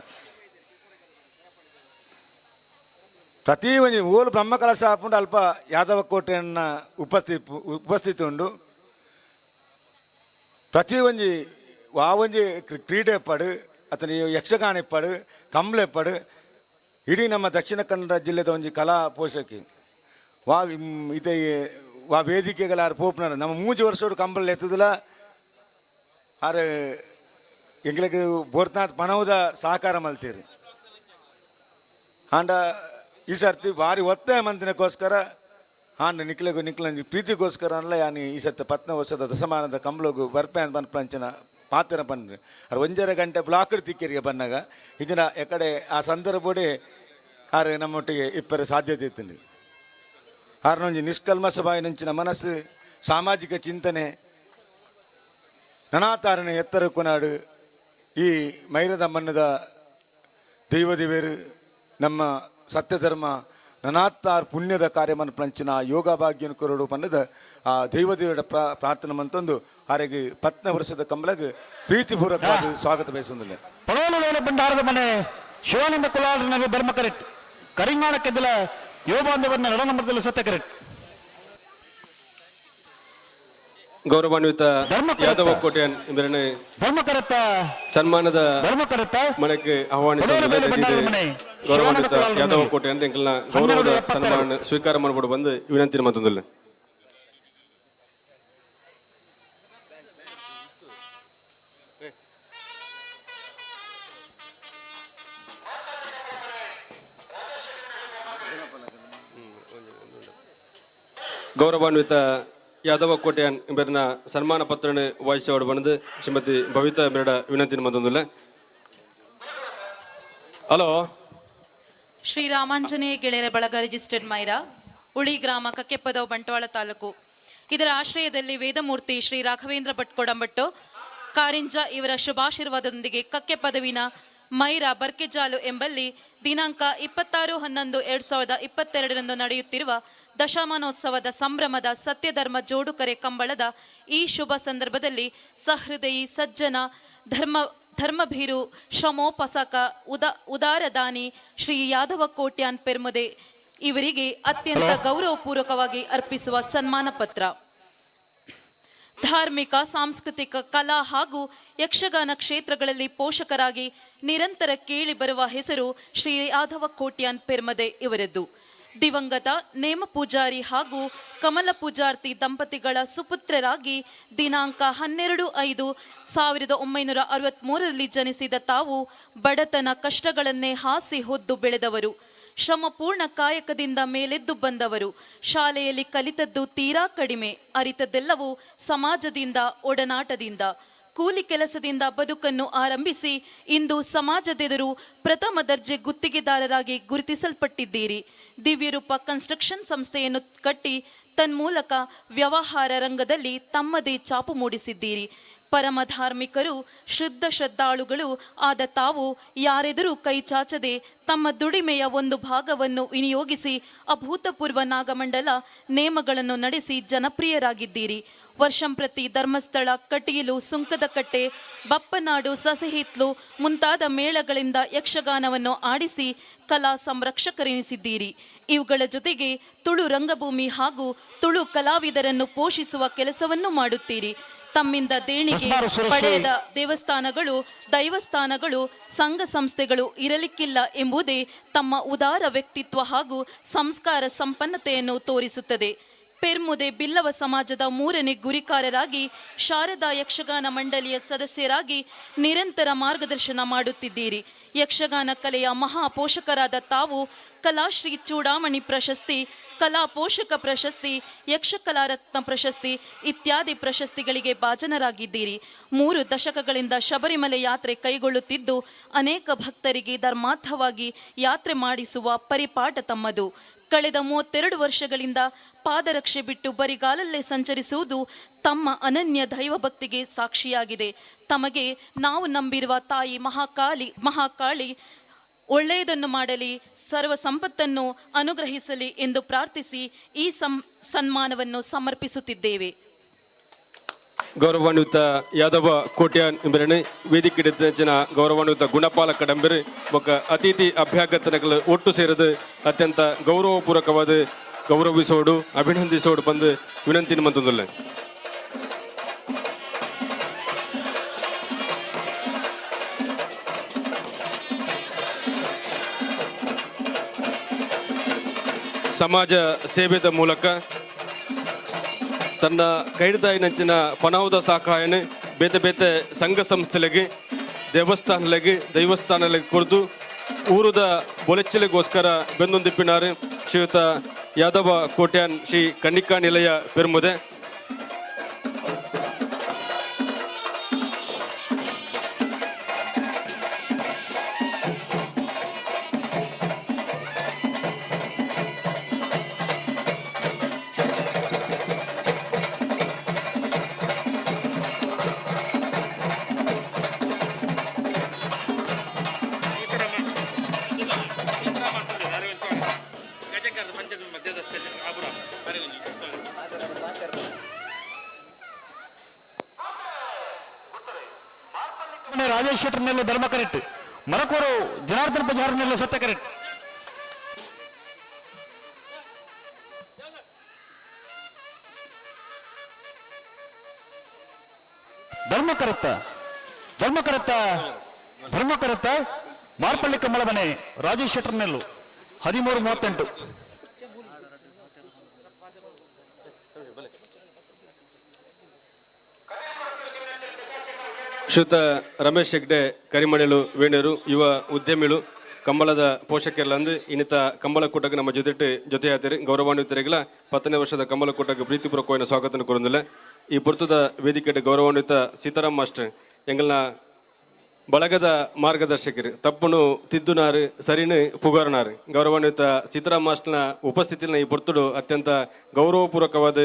ಪ್ರತಿ ಒಂಜಿ ಓಲು ಬ್ರಹ್ಮಕಲಶ ಆಪುಂಡು ಅಲ್ಪ ಯಾದವ ಕೋಟೆಯನ್ನ ಉಪಸ್ಥಿತಿ ಉಂಡು. ಪ್ರತಿ ಒಂಜಿ ವಾ ಒಂಜಿ ಕ್ರೀಡೆ ಇಪ್ಪಡು ಅತನ ಯಕ್ಷಗಾನ ಇಪ್ಪಡು ಕಂಬಳ ಇಪ್ಪಡು ಇಡೀ ನಮ್ಮ ದಕ್ಷಿಣ ಕನ್ನಡ ಜಿಲ್ಲೆದ ಒಂಜಿ ಕಲಾ ಪೋಷಕಿ ವಾ ಇತ್ತೆ ವಾ ವೇದಿಕೆಗಳ ಆರು ಪೋಪುನ ನಮ್ಮ 3 ವರ್ಷೋಡು ಕಂಬಳ ಎತ್ತದಿಲ್ಲ ಆರು ಎಂಗ್ಲಿಗ್ ಬೋರ್ನಾಥ್ ಪಣವುದ ಸಹಕಾರ ಮಲ್ತೀರಿ. ಆಂಡ ಈ ಸರ್ತಿ ಭಾರಿ ಒತ್ತಾಯ ಮಂದಿನಕ್ಕೋಸ್ಕರ ಆಂಡ ನಿಕ್ಲೆಗು ನಿಕ್ಲ ಪ್ರೀತಿಗೋಸ್ಕರ ಅನ್ಲ ಯಾನಿ ಈ ಸರ್ತಿ 10ನೇ ವರ್ಷದ ದಶಮಾನದ ಕಂಬ್ಲಗು ಬರ್ಪೆ ಅಂತ ಪನ್ಪಂಚಿನ ಪಾತ್ರ ಪನ್ರಿ ಅರ್ 1.5 ಗಂಟೆ ಬ್ಲಾಕ್ ತಿಕ್ಕಿರಿಗೆ ಬನ್ನಾಗ ಇದನ್ನ ಎಕಡೆ ಆ ಸಂದರ್ಭಡೆ ಆರು ನಮ್ಮೊಟ್ಟಿಗೆ ಇಪ್ಪರ ಸಾಧ್ಯತೆ ಇತ್ತು. ಆರ್ನೊಂಜಿ ನಿಷ್ಕಲ್ಮಶ ಬಾಯಿ ನಂಚಿನ ಮನಸ್ಸು ಸಾಮಾಜಿಕ ಚಿಂತನೆ ನನಾತಾರನೆ ಎತ್ತರ ಕೊನಾಡು ಈ ಮೈರದ ಮಣ್ಣದ ದೈವ ದೇವೇರು ನಮ್ಮ ಸತ್ಯಧರ್ಮ ನನಾತ್ತಾರ್ ಪುಣ್ಯದ ಕಾರ್ಯಮನ್ ಪ್ರಂಚಿನ ಯೋಗ ಭಾಗ್ಯನ ಕೊರಡು ಪನ್ನದ ಆ ದೈವ ದೇವರ ಪ್ರಾರ್ಥನೆ ಮಂತಂದು ಆರೆಗೆ ಪತ್ನ ವರ್ಷದ ಕಂಬಲಗ್ ಪ್ರೀತಿಪೂರ್ವಕವಾದ ಸ್ವಾಗತ ಬಯಸುವುದಿಲ್ಲ. ಪಡೋಲು ಭಂಡಾರದ ಮನೆ ಶಿವಾನಂದ ಕುಲಾರನ ಧರ್ಮ ಕರೆಕ್ಟ್ ಕರಿಂಗಾಣ ಕೆದ್ದಲ ಯುವ ಬಾಂಧವರನ್ನ ನಡ ನಂಬರ್ದಲ್ಲಿ ಸತ್ಯ ಕರೆಕ್ಟ್. ಗೌರವಾನ್ವಿತ ಯಾದವ ಕೋಟೆಯನ್ ಇಂಬರನೆ ಧರ್ಮಕರತ್ತ ಸನ್ಮಾನದ ಧರ್ಮಕರತ್ತ ಮನೆಗೆ ಆಹ್ವಾನಿಸಿದ ಗೌರವಾನ್ವಿತ ಯಾದವ ಕೋಟೆಯನ್ ಎಂಕಲ್ನ ಗೌರವದ ಸನ್ಮಾನ ಸ್ವೀಕಾರ ಮಾಡಬಹುದು ಬಂದು ವಿನಂತಿ ಮತ್ತೊಂದಿಲ್ಲ. ಗೌರವಾನ್ವಿತ ಯಾದವ ಕೋಟೆಯನ್ ಇಂಬರಿನ ಸನ್ಮಾನ ಪತ್ರನ ವಾಯಿಸೋಡು ಬಂದು ಶ್ರೀಮತಿ ಭವಿತಾ ಎಂಬರ ವಿನಂತಿ ಮತ್ತೊಂದಿಲ್ಲ. ಹಲೋ. ಶ್ರೀ ರಾಮಾಂಜನೇಯ ಗೆಳೆಯರ ಬಳಗ ರಿಜಿಸ್ಟರ್ಡ್ ಮೈರಾ, ಉಳಿ ಗ್ರಾಮ, ಕಕ್ಕೆಪ್ಪದವು, ಬಂಟ್ವಾಳ ತಾಲೂಕು. ಇದರ ಆಶ್ರಯದಲ್ಲಿ ವೇದಮೂರ್ತಿ ಶ್ರೀ ರಾಘವೇಂದ್ರ ಭಟ್ ಕೊಡಂಬಟ್ಟು ಕಾರಿಂಜ ಇವರ ಶುಭಾಶೀರ್ವಾದದೊಂದಿಗೆ ಕಕ್ಕೆಪದವಿನ ಮೈರಾ ಬರ್ಕೆಜಾಲು ಎಂಬಲ್ಲಿ ದಿನಾಂಕ 26-11-2022ರಂದು ನಡೆಯುತ್ತಿರುವ ದಶಮಾನೋತ್ಸವದ ಸಂಭ್ರಮದ ಸತ್ಯಧರ್ಮ ಜೋಡುಕರೆ ಕಂಬಳದ ಈ ಶುಭ ಸಂದರ್ಭದಲ್ಲಿ ಸಹೃದಯಿ ಸಜ್ಜನ ಧರ್ಮಭೀರು ಶ್ರಮೋಪಸಕ ಉದಾರದಾನಿ ಶ್ರೀ ಯಾದವ ಕೋಟ್ಯಾನ್ ಪೆರ್ಮುದೆ ಇವರಿಗೆ ಅತ್ಯಂತ ಗೌರವಪೂರ್ವಕವಾಗಿ ಅರ್ಪಿಸುವ ಸನ್ಮಾನ ಪತ್ರ. ಧಾರ್ಮಿಕ, ಸಾಂಸ್ಕೃತಿಕ, ಕಲಾ ಹಾಗೂ ಯಕ್ಷಗಾನ ಕ್ಷೇತ್ರಗಳಲ್ಲಿ ಪೋಷಕರಾಗಿ ನಿರಂತರ ಕೇಳಿ ಬರುವ ಹೆಸರು ಶ್ರೀ ಯಾದವ ಕೋಟ್ಯಾನ್ ಪೆರ್ಮದೆ ಇವರದ್ದು. ದಿವಂಗತ ನೇಮ ಪೂಜಾರಿ ಹಾಗೂ ಕಮಲ ಪೂಜಾರ್ತಿ ದಂಪತಿಗಳ ಸುಪುತ್ರರಾಗಿ ದಿನಾಂಕ 12-5-1963ರಲ್ಲಿ ಜನಿಸಿದ ತಾವು ಬಡತನ ಕಷ್ಟಗಳನ್ನೇ ಹಾಸಿ ಹೊದ್ದು ಬೆಳೆದವರು. ಶ್ರಮಪೂರ್ಣ ಕಾಯಕದಿಂದ ಮೇಲೆದ್ದು ಬಂದವರು. ಶಾಲೆಯಲ್ಲಿ ಕಲಿತದ್ದು ತೀರಾ ಕಡಿಮೆ, ಅರಿತದ್ದೆಲ್ಲವೂ ಸಮಾಜದಿಂದ, ಒಡನಾಟದಿಂದ. ಕೂಲಿ ಕೆಲಸದಿಂದ ಬದುಕನ್ನು ಆರಂಭಿಸಿ ಇಂದು ಸಮಾಜದೆದುರು ಪ್ರಥಮ ದರ್ಜೆ ಗುತ್ತಿಗೆದಾರರಾಗಿ ಗುರುತಿಸಲ್ಪಟ್ಟಿದ್ದೀರಿ. ದಿವ್ಯರೂಪ ಕನ್ಸ್ಟ್ರಕ್ಷನ್ ಸಂಸ್ಥೆಯನ್ನು ಕಟ್ಟಿ ತನ್ಮೂಲಕ ವ್ಯವಹಾರ ರಂಗದಲ್ಲಿ ತಮ್ಮದೇ ಛಾಪು ಮೂಡಿಸಿದ್ದೀರಿ. ಪರಮ ಧಾರ್ಮಿಕರು, ಶುದ್ಧ ಶ್ರದ್ಧಾಳುಗಳು ಆದ ತಾವು ಯಾರೆದುರೂ ಕೈ ಚಾಚದೆ ತಮ್ಮ ದುಡಿಮೆಯ ಒಂದು ಭಾಗವನ್ನು ವಿನಿಯೋಗಿಸಿ ಅಭೂತಪೂರ್ವ ನಾಗಮಂಡಲ ನೇಮಗಳನ್ನು ನಡೆಸಿ ಜನಪ್ರಿಯರಾಗಿದ್ದೀರಿ. ವರ್ಷಂಪ್ರತಿ ಧರ್ಮಸ್ಥಳ, ಕಟೀಲು, ಸುಂಕದಕಟ್ಟೆ, ಬಪ್ಪನಾಡು, ಸಸಿಹಿತ್ಲು ಮುಂತಾದ ಮೇಳಗಳಿಂದ ಯಕ್ಷಗಾನವನ್ನು ಆಡಿಸಿ ಕಲಾ ಸಂರಕ್ಷಕರೆನಿಸಿದ್ದೀರಿ. ಇವುಗಳ ಜೊತೆಗೆ ತುಳು ರಂಗಭೂಮಿ ಹಾಗೂ ತುಳು ಕಲಾವಿದರನ್ನು ಪೋಷಿಸುವ ಕೆಲಸವನ್ನು ಮಾಡುತ್ತೀರಿ. ತಮ್ಮಿಂದ ದೇಣಿಗೆ ಪಡೆಯದ ದೇವಸ್ಥಾನಗಳು, ದೈವಸ್ಥಾನಗಳು, ಸಂಘ ಸಂಸ್ಥೆಗಳು ಇರಲಿಕ್ಕಿಲ್ಲ ಎಂಬುದೇ ತಮ್ಮ ಉದಾರ ವ್ಯಕ್ತಿತ್ವ ಹಾಗೂ ಸಂಸ್ಕಾರ ಸಂಪನ್ನತೆಯನ್ನು ತೋರಿಸುತ್ತದೆ. ಪೆರ್ಮುದೆ ಬಿಲ್ಲವ ಸಮಾಜದ ಮೂರನೇ ಗುರಿಕಾರರಾಗಿ, ಶಾರದಾ ಯಕ್ಷಗಾನ ಮಂಡಳಿಯ ಸದಸ್ಯರಾಗಿ ನಿರಂತರ ಮಾರ್ಗದರ್ಶನ ಮಾಡುತ್ತಿದ್ದೀರಿ. ಯಕ್ಷಗಾನ ಕಲೆಯ ಮಹಾ ಪೋಷಕರಾದ ತಾವು ಕಲಾಶ್ರೀ ಚೂಡಾಮಣಿ ಪ್ರಶಸ್ತಿ, ಕಲಾ ಪೋಷಕ ಪ್ರಶಸ್ತಿ, ಯಕ್ಷಕಲಾರತ್ನ ಪ್ರಶಸ್ತಿ ಇತ್ಯಾದಿ ಪ್ರಶಸ್ತಿಗಳಿಗೆ ಭಾಜನರಾಗಿದ್ದೀರಿ. 3 ದಶಕಗಳಿಂದ ಶಬರಿಮಲೆ ಯಾತ್ರೆ ಕೈಗೊಳ್ಳುತ್ತಿದ್ದು ಅನೇಕ ಭಕ್ತರಿಗೆ ಧರ್ಮಾರ್ಥವಾಗಿ ಯಾತ್ರೆ ಮಾಡಿಸುವ ಪರಿಪಾಠ ತಮ್ಮದು. ಕಳೆದ 32 ವರ್ಷಗಳಿಂದ ಪಾದರಕ್ಷೆ ಬಿಟ್ಟು ಬರಿಗಾಲಲ್ಲೇ ಸಂಚರಿಸುವುದು ತಮ್ಮ ಅನನ್ಯ ದೈವಭಕ್ತಿಗೆ ಸಾಕ್ಷಿಯಾಗಿದೆ. ತಮಗೆ ನಾವು ನಂಬಿರುವ ತಾಯಿ ಮಹಾಕಾಳಿ ಒಳ್ಳೆಯದನ್ನು ಮಾಡಲಿ, ಸರ್ವ ಸಂಪತ್ತನ್ನು ಅನುಗ್ರಹಿಸಲಿ ಎಂದು ಪ್ರಾರ್ಥಿಸಿ ಈ ಸನ್ಮಾನವನ್ನು ಸಮರ್ಪಿಸುತ್ತಿದ್ದೇವೆ. ಗೌರವಾನ್ವಿತ ಯಾದವ ಕೋಟ್ಯಾನ್ ಎಂಬರಣೆ ವೇದಿಕೆ ಜನ ಗೌರವಾನ್ವಿತ ಗುಣಪಾಲ ಕಡಂಬೆರೆ ಬೊಕ್ಕ ಅತಿಥಿ ಅಭ್ಯಾಗತನಗಳು ಒಟ್ಟು ಸೇರಿದು ಅತ್ಯಂತ ಗೌರವಪೂರ್ವಕವಾದ ಗೌರವಿಸೋಡು ಅಭಿನಂದಿಸೋಡು ಬಂದು ವಿನಂತಿ ಮಂತೊಂದುಲ್ಲ. ಸಮಾಜ ಸೇವೆದ ಮೂಲಕ ತನ್ನ ಕೈಡ್ದಾಯಿನಂಚಿನ ಪಣವುದ ಸಹಾಯನ ಬೇತೆ ಬೇತೆ ಸಂಘ ಸಂಸ್ಥೆಲೆಗೆ, ದೇವಸ್ಥಾನಲೆಗೆ, ದೈವಸ್ಥಾನಲೆಗೆ ಕೊಡ್ದು ಊರುದ ಬೊಲೆಚ್ಚಲಿಗೋಸ್ಕರ ಬೆಂದೊಂದಿಪ್ಪಿನಾರು ಶ್ರೀಯುತ ಯಾದವ ಕೋಟ್ಯಾನ್ ಶ್ರೀ ಕನ್ನಿಕಾ ನಿಲಯ ಪೆರ್ಮುದೆ. ರಾಜೇಶ್ ಶೆಟ್ಟರ್ನೆಲ್ಲ ಧರ್ಮ ಕರೆಕ್ಟ್, ಮರಕೂರು ಜನಾರ್ದನ್ ಪೂಜಾರ್ನೆಲ್ಲ ಸತ್ಯ ಕರೆಕ್ಟ್. ಧರ್ಮಕರತ್ತ ಧರ್ಮಕರತ್ತ ಧರ್ಮಕರತ್ತ ಮಾರ್ಪಳ್ಳಿ ಕಮಲ ಮನೆ ರಾಜೇಶ್ ಶೆಟ್ಟರ್ನೆಲ್ಲು 13:38. ಶ್ರೀಯುತ ರಮೇಶ್ ಹೆಗ್ಡೆ ಕರಿಮಣೆಲು ವೇಣರು ಯುವ ಉದ್ಯಮಿಳು ಕಂಬಳದ ಪೋಷಕರಲ್ಲಂದು ಇನ್ನಿತ ಕಂಬಳ ಕೂಟಕ್ಕೆ ನಮ್ಮ ಜೊತೆ ಜೊತೆಯಾತಿರಿ ಗೌರವಾನ್ವಿತರಿಗಳ 10ನೇ ವರ್ಷದ ಕಂಬಳ ಕೂಟಕ್ಕೆ ಪ್ರೀತಿಪೂರ್ವಕವಾಗಿ ಸ್ವಾಗತ ಕೋರಂದಿಲ್ಲ. ಈ ಪುರ್ತದ ವೇದಿಕೆ ಗೌರವಾನ್ವಿತ ಸೀತಾರಾಮ್ ಮಾಸ್ಟರ್ ಎಂಗಳನ್ನ ಬಳಗದ ಮಾರ್ಗದರ್ಶಕರು ತಪ್ಪುನು ತಿದ್ದುನಾರು ಸರಿನು ಪುಗಾರನಾರು ಗೌರವಾನ್ವಿತ ಸೀತಾರಾಮ್ ಮಾಸ್ಟರ್ನ ಉಪಸ್ಥಿತಿನ ಈ ಪುರ್ತುಡು ಅತ್ಯಂತ ಗೌರವಪೂರ್ವಕವಾದ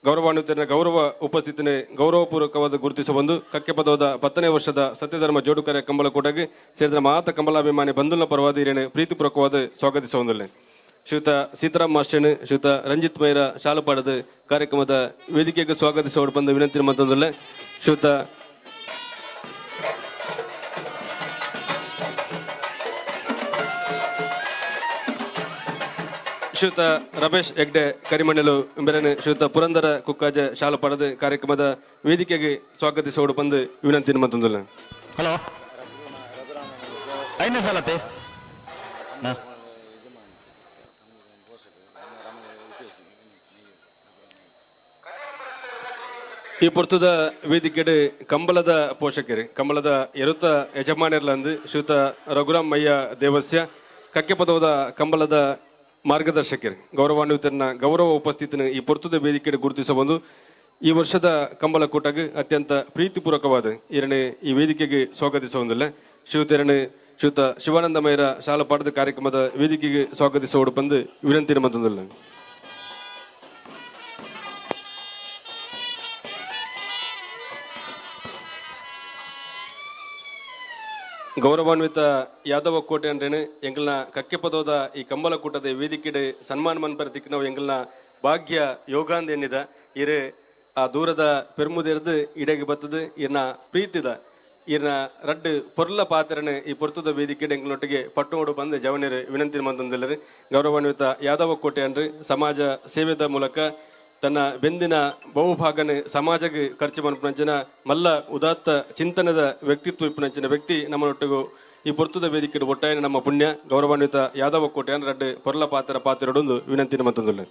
ಗೌರವಾನ್ವಿತನ ಗೌರವ ಉಪಸ್ಥಿತಿನ ಗೌರವಪೂರ್ವಕವಾದ ಗುರುತಿಸಬಂದು ಕಕ್ಕೆ ಪದವದ 10ನೇ ವರ್ಷದ ಸತ್ಯಧರ್ಮ ಜೋಡುಕರೆ ಕಂಬಳ ಕೂಟಕ್ಕೆ ಸೇರಿದ ಮಾತ ಕಂಬಳಾಭಿಮಾನಿ ಬಂಧುನ ಪರವಾದ ಹಿರಿಯನು ಪ್ರೀತಿಪೂರ್ವಕವಾದ ಸ್ವಾಗತಿಸುವಂದಿಲ್ಲ. ಶ್ರೀಯುತ ಸೀತಾರಾಮ್ ಮಾಸ್ಟರ್ನ ಶ್ರೀಯುತ ರಂಜಿತ್ ಮೈರ ಶಾಲುಪಾಡದ ಕಾರ್ಯಕ್ರಮದ ವೇದಿಕೆಗೆ ಸ್ವಾಗತಿಸುವ ಬಂದು ವಿನಂತಿ ಮತ್ತೊಂದಿಲ್ಲ. ಶ್ರೀಯುತ ಶ್ರೀಯುತ ರಮೇಶ್ ಹೆಗ್ಡೆ ಕರಿಮಣ್ಣಲು ಬೆರನೆ ಶ್ರೀಯುತ ಪುರಂದರ ಕುಕ್ಕಾಜ ಶಾಲು ಪಡೆದ ಕಾರ್ಯಕ್ರಮದ ವೇದಿಕೆಗೆ ಸ್ವಾಗತಿಸೋಡು ಬಂದು ವಿನಂತಿ ಮತ್ತೊಂದಿಲ್ಲ. ಹಲೋ, ಐದನೇ ಸಾಲತ್ತೆ. ಈ ಪುರ್ತದ ವೇದಿಕೆಡೆ ಕಂಬಳದ ಪೋಷಕರು ಕಂಬಳದ ಎರುತ ಯಜಮಾನರ್ಲಂದು ಶ್ರೀಯುತ ರಘುರಾಮಯ್ಯ ದೇವಸ್ಯ ಕಕ್ಕೆ ಪದವದ ಕಂಬಳದ ಮಾರ್ಗದರ್ಶಕರು ಗೌರವಾನ್ವಿತರನ್ನ ಗೌರವ ಉಪಸ್ಥಿತಿನ ಈ ಪುರ್ತದ ವೇದಿಕೆಡೆ ಗುರುತಿಸಬಂದು ಈ ವರ್ಷದ ಕಂಬಳ ಕೂಟಕ್ಕೆ ಅತ್ಯಂತ ಪ್ರೀತಿಪೂರ್ವಕವಾದ ಎರಡನೇ ಈ ವೇದಿಕೆಗೆ ಸ್ವಾಗತಿಸುವುದಿಲ್ಲ. ಶ್ರೀಯುತ ಶ್ರೀಯುತ ಶಿವಾನಂದ ಮೈರ ಶಾಲಾ ಪಾಠದ ಕಾರ್ಯಕ್ರಮದ ವೇದಿಕೆಗೆ ಸ್ವಾಗತಿಸುವ ಬಂದು ವಿನಂತಿ ಮತ್ತೊಂದಿಲ್ಲ. ಗೌರವಾನ್ವಿತ ಯಾದವ ಕೋಟೆ ಅಂದ್ರೇನೆ ಎಂಗಳನ್ನ ಕಕ್ಕೆ ಪದೋದ ಈ ಕಂಬಳ ಕೂಟದ ವೇದಿಕೆಡೆ ಸನ್ಮಾನ ಮನ್ಪರ ನಾವು ಎಂಗಳನ್ನ ಭಾಗ್ಯ ಯೋಗಾಂದ ಎನ್ನಿದ ಇರೆ ಆ ದೂರದ ಪೆರ್ಮುದೆರ್ದು ಇಡೆಗೆ ಬತ್ತದು ಇರ್ನ ಪ್ರೀತಿದ ಇರ್ನ ರಡ್ಡು ಪೊರ್ಲ ಪಾತ್ರನೆ ಈ ಪೊರ್ತದ ವೇದಿಕೆಡೆ ಎಂಗಳೊಟ್ಟಿಗೆ ಪಟ್ಟೋಡು ಬಂದು ಜವನರು ವಿನಂತಿ ಮಂತಂದಿಲ್ಲರು. ಗೌರವಾನ್ವಿತ ಯಾದವ ಕೋಟೆ ಅಂದ್ರೆ ಸಮಾಜ ಸೇವೆದ ಮೂಲಕ ತನ್ನ ಬೆಂದಿನ ಬಹುಭಾಗನೆ ಸಮಾಜಕ್ಕೆ ಖರ್ಚು ಮನ್ಪುನಂಚಿನ ಮಲ್ಲ ಉದಾತ್ತ ಚಿಂತನದ ವ್ಯಕ್ತಿತ್ವ ಇಪ್ಪುನಂಚಿನ ವ್ಯಕ್ತಿ ನಮ್ಮೊಟ್ಟಿಗೂ ಈ ಪೊರ್ತದ ವೇದಿಕೆ ಒಟ್ಟಾಯನ ನಮ್ಮ ಪುಣ್ಯ ಗೌರವಾನ್ವಿತ ಯಾದವ ಕೋಟೆ ಅಂದ್ರೆ ರಡ್ಡು ಪೊರ್ಲ ಪಾತ್ರ ಪಾತ್ರಡೊಂದು ವಿನಂತಿ ಮತ್ತೊಂದಿಲ್ಲ.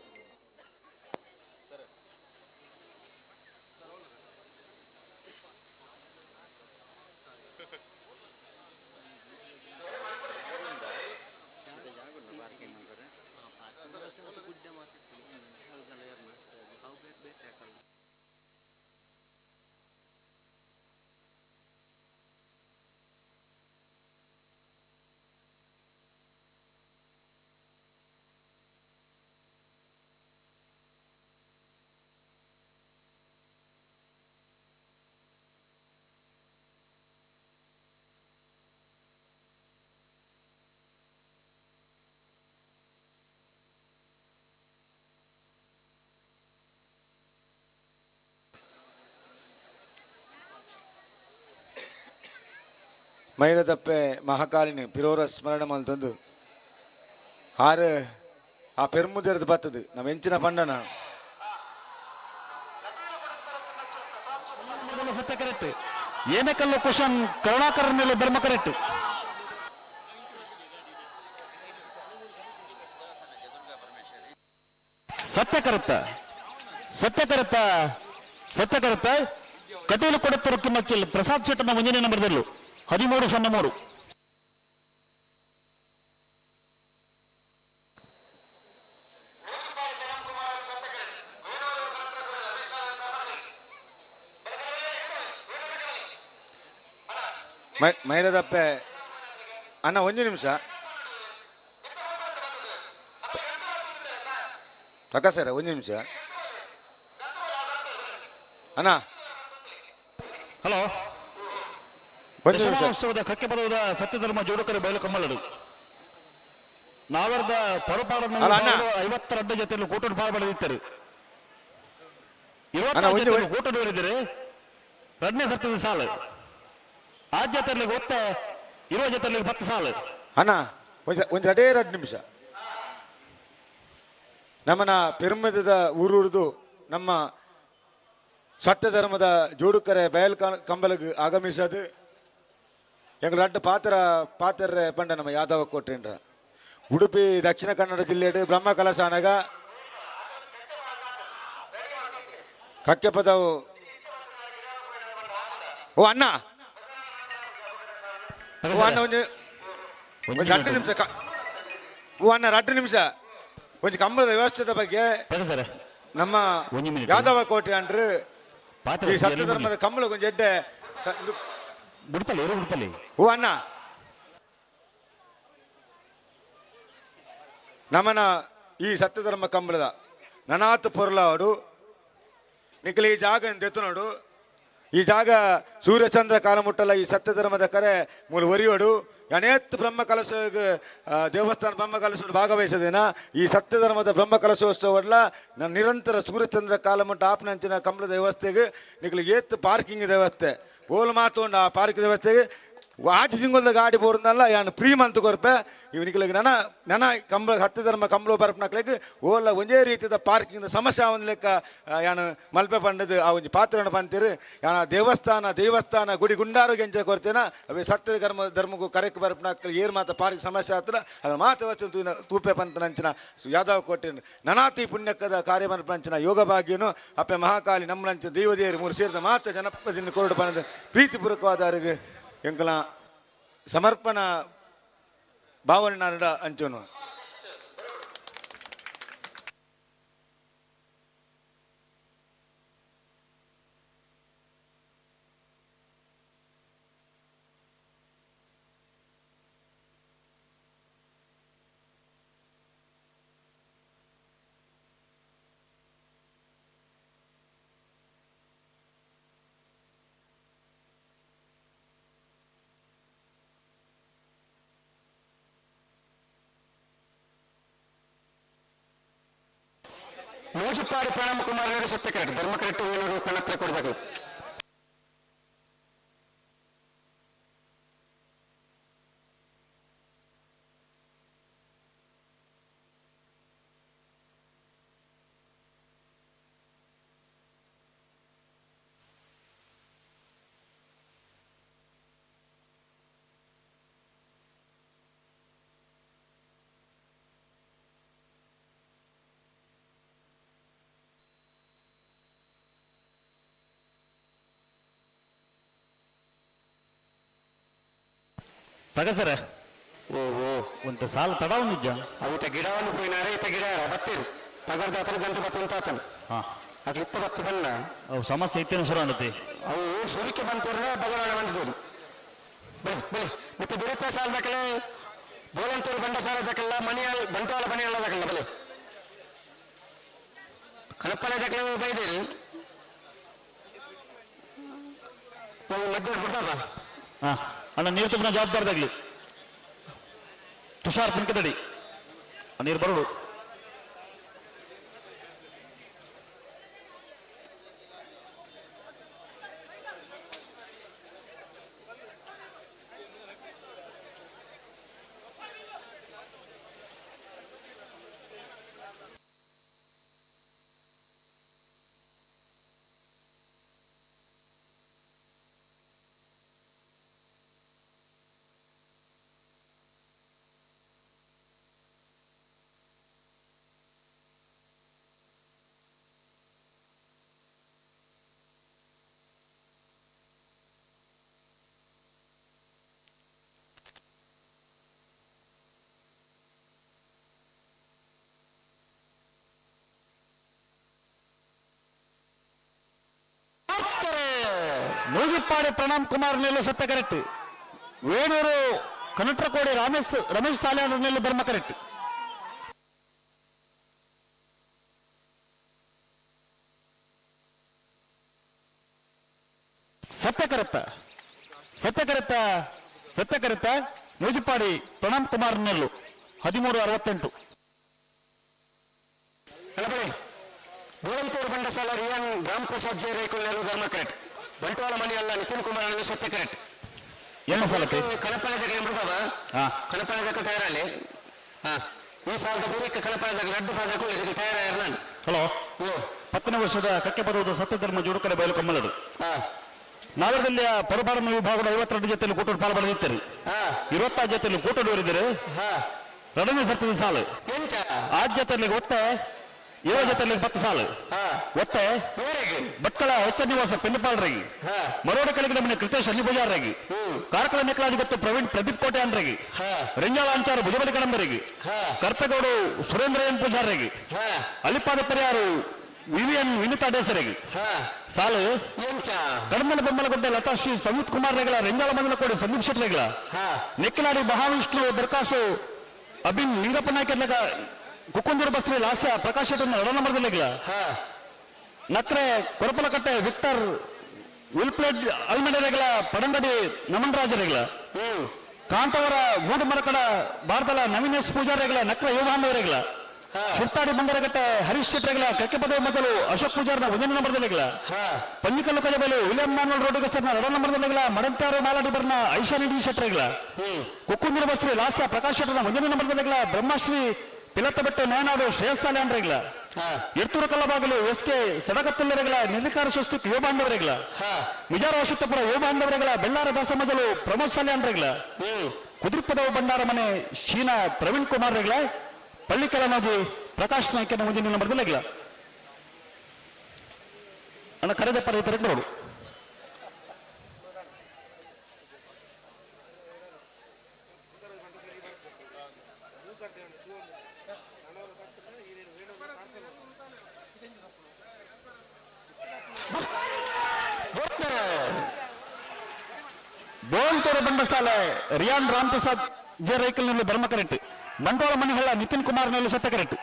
ಮೈರದಪ್ಪೆ ಮಹಾಕಾಲಿನಿ ಪಿರೋರ ಸ್ಮರಣ ಮಲ್ತಂದು ಆರು ಆ ಪೆರ್ಮುದೆರ್ದು ಬತ್ತದು ನಮ್ಮ ಎಂಚಿನ ಪಂಡನ ಸತ್ಯ ಕರೆಕ್ಟ್. ಏನಕಲ್ಲು ಕ್ವಶನ್ ಕರುಣಾಕರನೆಲ್ಲ ಧರ್ಮ ಕರೆಕ್ಟ್. ಸತ್ಯ ಕರೆಕ್ತ ಸತ್ಯ ಕರೆಕ್ತ ಸತ್ಯ ಕರೆಕ್ತ. ಕಟೀಲು ಕೊಡತ್ತರಕ್ಕೆ ಮಚ್ಚಿಲ್ ಪ್ರಸಾದ್ ಶೆಟ್ಟನ ಮುಂದಿನ ನಂಬರ್ದಲ್ಲೂ 13:03. ಮೈರದಪ್ಪೆ ಅಣ್ಣ ಒಂದು ನಿಮಿಷ ಪ್ರಕಾಶ್ ಸರ್ ಒಂದು ನಿಮಿಷ ಅಣ್ಣ. ಹಲೋ, ದಶಮಾನೋತ್ಸವದ ಕಕ್ಕೆ ಪದವದ ಸತ್ಯಧರ್ಮ ಜೋಡುಕರೆ ಬಯಲು ಕಮ್ಮಲಡು ನಾವರ್ದ ಪೊರಪಾಡ 52 ಜೊತೆಯಲ್ಲಿ ಕೂಟದ ಪಾಲ್ ಪಡೆದಿದ್ದರು. 20 ಜೊತೆ ಕೂಟದ ಬರೆದಿರಿ ಎರಡನೇ ಸರ್ತಿದ ಸಾಲು ಆ ಜೊತೆಯಲ್ಲಿ ಒತ್ತ 20 ಜೊತೆಯಲ್ಲಿ 10 ಸಾಲು. ಅಣ್ಣ ಒಂದು ಅಡೇ 2 ನಿಮಿಷ. ನಮ್ಮನ ಪೆರುಮದದ ಊರೂರ್ದು ನಮ್ಮ ಸತ್ಯ ಧರ್ಮದ ಜೋಡುಕರೆ ಬಯಲ್ ಕಂಬಲಗ್ ಆಗಮಿಸದು ಎಂಗ್ಲ ರಡ್ಡ್ ಪಾತ್ರ ಪಾತ್ರರೆ ಪಂಡ ನಮ್ಮ ಯಾದವ ಕೋಟೆಂಡ್ರ ಉಡುಪಿ ದಕ್ಷಿಣ ಕನ್ನಡ ಜಿಲ್ಲೆಡು ಬ್ರಹ್ಮ ಕಲಸಾನಗ ಕಕ್ಕೆಪದವು. ಓ ಅಣ್ಣ, ಓ ಅಣ್ಣ ಒಂಜಿ ಒಂಜಿ 2 ನಿಮಿಷ. ಓ ಅಣ್ಣ 2 ನಿಮಿಷ ಒಂಜಿ ಕಂಬಳದ ವ್ಯವಸ್ಥೆದ ಬಗ್ಗೆ ನಮ್ಮ ಯಾದವ ಕೋಟೆ ಅಂಡ್ರು ಈ ಸತ್ಯ ಧರ್ಮದ ಕಂಬಳ ಕೊಂಚ ಎಡ್ಡೆ ಬಿಡ್ತಲ್ಲ. ಓ ಅಣ್ಣ ನಮನ ಈ ಸತ್ಯಧರ್ಮ ಕಂಬಳದ ನನಾತ್ ಪೊರ್ಲಾವಡು ನಿಖಿಲ ಈ ಜಾಗ ದೆತ್ತನೋಡು ಈ ಜಾಗ ಸೂರ್ಯಚಂದ್ರ ಕಾಲಮುಟ್ಟಲ ಈ ಸತ್ಯಧರ್ಮದ ಕರೆ ಮೂಲ ಒರಿಯೋಡು ಅನೇತ್ ಬ್ರಹ್ಮ ಕಲಶ ದೇವಸ್ಥಾನ ಬ್ರಹ್ಮ ಕಲಶ ಭಾಗವಹಿಸದೇನ ಈ ಸತ್ಯಧರ್ಮದ ಬ್ರಹ್ಮ ಕಲಶೋತ್ಸವಲ್ಲ ನನ್ನ ನಿರಂತರ ಸೂರ್ಯಚಂದ್ರ ಕಾಲಮುಟ್ಟ ಆಪ್ನಂಚಿನ ಕಂಬಳದ ವ್ಯವಸ್ಥೆಗೆ ನಿಖಿಲ ಏತ್ ಪಾರ್ಕಿಂಗ್ ವ್ಯವಸ್ಥೆ ಓಲ್ ಮಾತು ಉಂಡು ಆ ಪಾರ್ಕ್ ವ್ಯವಸ್ಥೆಗೆ ಆಜಿ ತಿಂಗಳದ ಗಾಡಿ ಬೋರ್ದಲ್ಲ ಯಾನ್ ಫ್ರೀ ಮಂತ್ ಕೊರ್ಪೆ ಇವನಿಗೆ ನನ ನನ ಕಂಬಳ ಸತ್ಯಧರ್ಮ ಕಂಬಳ ಬರಪ್ನಕ್ಲೆಗ್ ಓಲ ಒಂಜೇ ರೀತಿಯ ಪಾರ್ಕಿಂಗ್ ಸಮಸ್ಯೆ ಆವೊಂದು ಲೆಕ್ಕ ಯಾನ್ ಮಲ್ಪೆ ಪಂಡದು ಆ ಒಂಜಿ ಪಾತ್ರನ ಪಂತೀರು ಯಾನ ದೇವಸ್ಥಾನ ದೇವಸ್ಥಾನ ಗುಡಿ ಗುಂಡಾರು ಗೆಂಚ ಕೊರ್ತೇನ ಅವೇ ಸತ್ಯ ಧರ್ಮ ಧರ್ಮಕ್ಕೂ ಕರೆಕ್ ಬರಪ್ನಕ್ಲೆ ಏರ್ ಮಾತ ಪಾರ್ಕ್ ಸಮಸ್ಯೆ ಆತ್ರ ಅದರ ಮಾತು ವ್ಯವಸ್ಥೆ ತೂಪೆ ಪಂತನಂಚಿನ ಯಾದವ ಕೋಟೆ ನನಾತಿ ಪುಣ್ಯಕ್ಕದ ಕಾರ್ಯ ಮನ್ಪಂಚಿನ ಯೋಗ ಭಾಗ್ಯನು ಅಪ್ಪೆ ಮಹಾಕಾಳಿ ನಮ್ಮನಂಚಿನ ದೈವದೇವರು ಮೂರು ಸೇರಿದ ಮಾತ್ರ ಜನಪದಿನ ಕೊರಡು ಪಂದ ಪ್ರೀತಿಪೂರ್ವಕವಾದ ಅವರಿಗೆ ಎಂಕಲ ಸಮರ್ಪಣ ಭಾವನೆ ಅಂಚೋನು. ಮೂಜುಪಾಡಿ ಪ್ರಣಮ್ ಕುಮಾರ್ ಸತ್ಯ ಕರೆಕ್ಟ್ ಧರ್ಮ ಕರೆಕ್ಟ್ ಏನರು ಕಣತ್ರ ಕೊಡದಾಗ ತಗಸರ ಓ ಓ ಒಂದು ಸಾಲ ತಡ ಒಂದಿಜ್ಜ ಅವಿತ ಗಿಡವನ್ನು ಪೋಯಿನಾರೆ ಇತ ಗಿಡ ಬತ್ತೀರು ಪಗರ್ದ ಆತನ ಗಂಟು ಬತ್ತಂತ ಆತನ ಅದು ಇತ್ತ ಬತ್ತು ಬಣ್ಣ ಅವು ಸಮಸ್ಯೆ ಇತ್ತೇನು ಶುರು ಅನ್ನತ್ತೆ ಅವು ಸುರಿಕೆ ಬಂತವ್ರನ್ನ ಬದಲಾವಣೆ ಬಂದಿದ್ದವು ಬಲೆ ಬಲೆ ಮತ್ತೆ ಬಿರುತ್ತ ಸಾಲದಕಲೆ ಬೋಲಂತೂರು ಬಂಡ ಸಾಲದಕಲ್ಲ ಮಣಿಯಾಲ್ ಬಂಟ್ವಾಳ ಮಣಿಯಾಳದಕಲ್ಲ ಬಲೆ ಕಣಪ್ಪಲೆ ದಕಲೆ ಬೈದೇರಿ ಮಧ್ಯ ಬಿಡ್ತಾವ. ಹಾ ಅಣ್ಣ ನೀರು ತುಂಬಿನ ಜವಾಬ್ದಾರದಾಗ್ಲಿ ತುಷಾರ್ ಪುನ್ಕದಡಿ ನೀರು ಬರೋಡು. ನೂಜುಪ್ಪಾಡಿ ಪ್ರಣಾಮ್ ಕುಮಾರ್ ನೆಲ್ಲು ಸತ್ಯ ಕರೆಕ್ಟ್. ವೇಣೂರು ಕನಟ್ರಕೋಡಿ ರಮೇಶ್ ರಮೇಶ್ ಸಾಲ್ಯಾನ್ ನೆಲ್ಲು ಧರ್ಮ ಕರೆಕ್ಟ್. ಸತ್ಯ ಕರೆಕ್ತ ಸತ್ಯ ಕರೆಕ್ತ ಸತ್ಯ ಕರೆಕ್ತ ನೂಜುಪ್ಪಾಡಿ ಪ್ರಣಾಮ್ ಕುಮಾರ್ ನೆಲ್ಲು. 13-68. ಬೋಳಂತೂರು ಬಂಡಸಾಲ ರಿಯಾನ್ ರಾಮ್ ಪ್ರಸಾದ್ ಜೆ ರೇಕುಲ್ ಧರ್ಮ ಕರೆಕ್ಟ್. ಬಂಟ್ವಾಳ ಮಣಿಯಲ್ಲ ನಿತಿನ್ ಕುಮಾರ್ ಸತ್ಯ ಕರೆಕ್ಟ್. ಎಣ್ಣ ಸಾಲಕ್ಕೆ ಕಣಪಾಲದ ಬಾಬಾ ಕಣಪಾಲದ ತಯಾರಲ್ಲಿ. ಈ ಸಾಲದ ಬೂರಿಕ ಕಣಪಾಲದ ರಡ್ಡು ಪಾದಕ್ಕೂ ತಯಾರಾಯ ನಾನು. ಹಲೋ, 10ನೇ ವರ್ಷದ ಕಕ್ಕೆ ಪದವು ಸತ್ಯಧರ್ಮ ಜೋಡುಕರೆ ಬಯಲು ಕಮ್ಮಲಡು. ನಾಗರದಲ್ಲಿ ಪರಬಾರನ ವಿಭಾಗದ 52 ಜೊತೆಯಲ್ಲಿ ಕೂಟೋಡು ಪಾಲು ಪಡೆದಿತ್ತರು. 26 ಜೊತೆಯಲ್ಲಿ ಕೂಟೋಡು ಇರಿದಿರು. ಎರಡನೇ ಸರ್ತದ ಸಾಲು ಆ ಜೊತೆಯಲ್ಲಿ ಒತ್ತೆ ಏಳು ಜೊತೆಯಲ್ಲಿ 10 ಸಾಲು ಒತ್ತೆ ಭಟ್ಕಳ ಹೆಚ್ಚ ನಿವಾಸ ಪೆನ್ನಿಪಾಲ್ರಾಗಿ, ಮರೋಡ ಕಳಿಗೆ ನಮ್ಮನೆ ಕೃತೇಶ್ ಅಲ್ಲಿ ಬಜಾರ್ರಾಗಿ, ಕಾರ್ಕಳ ನೆಕಲಾಜಿ ಗೊತ್ತು ಪ್ರವೀಣ್ ಪ್ರದೀಪ್ ಕೋಟೆ ಅನ್ರಾಗಿ, ರೆಂಜಾಳ ಅಂಚಾರ ಭುಜಬಲಿ ಕಡಂಬರಿಗೆ, ಕರ್ತಗೌಡು ಸುರೇಂದ್ರ ಎನ್ ಪೂಜಾರ್ರಾಗಿ, ಅಲಿಪಾದ ಪರಿಯಾರು ವಿವಿಎನ್ ವಿನಿತಾ ಡೇಸರಿಗೆ ಸಾಲು ಕಡಮಲ ಬೊಮ್ಮಲಗುಡ್ಡೆ ಲತಾಶ್ರೀ ಸಂಯುತ್ ಕುಮಾರ್ ರೆಗಳ, ರೆಂಜಾಳ ಮಂದಲಕೋಡಿ ಸಂದೀಪ್ ಶೆಟ್ಟಿ ರೆಗಳ, ನೆಕ್ಕಿಲಾಡಿ ಮಹಾವಿಷ್ಣು ದರ್ಕಾಸು ಅಭಿನ್ ಲಿಂಗಪ್ಪ ನಾಯ್ಕ, ಕುಕ್ಕುಂದೂರು ಬಸ್ರಿ ಲಾಸ್ಯ ಪ್ರಕಾಶ್ ಶೆಟ್ಟಿ ಎಡ ನಂಬರ್ದಲ್ಲಿಗ್ಲ, ನಕ್ರೆ ಕೊರಪಲಕಟ್ಟೆ ವಿಕ್ಟರ್ ವಿಲ್ಪ್ಲೇಡ್ ಅಲ್ಮಡೆ ರೆಗಳ, ಪಡಂಗಡಿ ನಮನ್ ರಾಜ ರೆಗಳ, ಕಾಂತವರ ಗೂಡು ಮರಕಡ ಭಾರತದ ನವೀನ್ ಎಸ್ ಪೂಜಾರಿ ರೆಗಳ, ನಕ್ರ ಯುವಾಂಧವರೆಗಳ, ಶಿರ್ತಾಡಿ ಬಂಗರಗಟ್ಟೆ ಹರೀಶ್ ಶೆಟ್ಟಿ ರೆಗಳ, ಕಕ್ಕೆಪದ ಮೊದಲು ಅಶೋಕ್ ಪೂಜಾರ್ನ ಒಂದನೇ ನಂಬರ್ದಲ್ಲಿಗ್ಲ, ಪಂಜಿಕಲ್ಲು ಕಜಬೆಲು ವಿಲಿಯಂ ಮಾನುವಲ್ ರೋಡಿಗಸ್ನ ಎರಡ ನಂಬರ್ದಲ್ಲಿಗ್ಲ, ಮಡಂತಾರು ಮಾಲಾಡಿ ಬರ್ನ ಐಶಾನಿ ಡಿ ಶೆಟ್ಟಿ ರೆಗಳ, ಕುಕ್ಕುಂದೂರು ಬಸ್ರಿ ಲಾಸ್ಯ ಪ್ರಕಾಶ್ ಶೆಟ್ಟರ್ನ ಒಂದನೇ ನಂಬರ್ದಲ್ಲಿಗ್ಲ, ಬ್ರಹ್ಮಶ್ರೀ ಪಿಲತ್ತಬೆಟ್ಟು ನೇನಾಡು ಶ್ರೇಯಸ್ ಸಾಲೆ ರೆಗಳ, ಎರ್ತೂರು ಕಲ್ಲಬಾಗಲು ಎಸ್ ಕೆ ಸಡಗತ್ತುಲ್ಲರೆಗಳ, ನಿರ್ವಿಕಾರ ಸ್ವಸ್ತಿಕ್ ಯೋಬಾಂಡವರೆಗಳ, ವಿಜಾರ ಅಶ್ವತ್ಥಪುರ ಯೋಬಾಂಡವರೆಗಳ, ಬೆಳ್ಳಾರ ದಾಸಮಜಲು ಪ್ರಮೋದ್ ಸಾಲೆ ರೆಗಳ, ಕುದುರ್ಪದವು ಭಂಡಾರ ಮನೆ ಶೀನಾ ಪ್ರವೀಣ್ ಕುಮಾರ್ ರೆಗಳ, ಪಳ್ಳಿಕಲನಾಗಿ ಪ್ರಕಾಶ್ ನಾಯ್ಕನ ಮುಂದಿನ ನಂಬರ್ದಲ್ಲಿಗ್ಲ. ಅಣ್ಣ ಕರೆದಪ್ಪ ರೈತರಿಗೆ ಬರೋಡು. ಬೋಲ್ತೂರು ಬಂಡಸಾಲೆ ರಿಯಾನ್ ರಾಮ್ ಪ್ರಸಾದ್ ಜೆ ರೈಕಲ್ ನಲ್ಲಿ ಧರ್ಮ ಕರೆಕ್ಟ್. ಬಂಟ್ವಾಳ ಮನಿಹಳ್ಳ ನಿತಿನ್ ಕುಮಾರ್ ನಲ್ಲಿ ಸತ್ಯ ಕರೆಕ್ಟ್.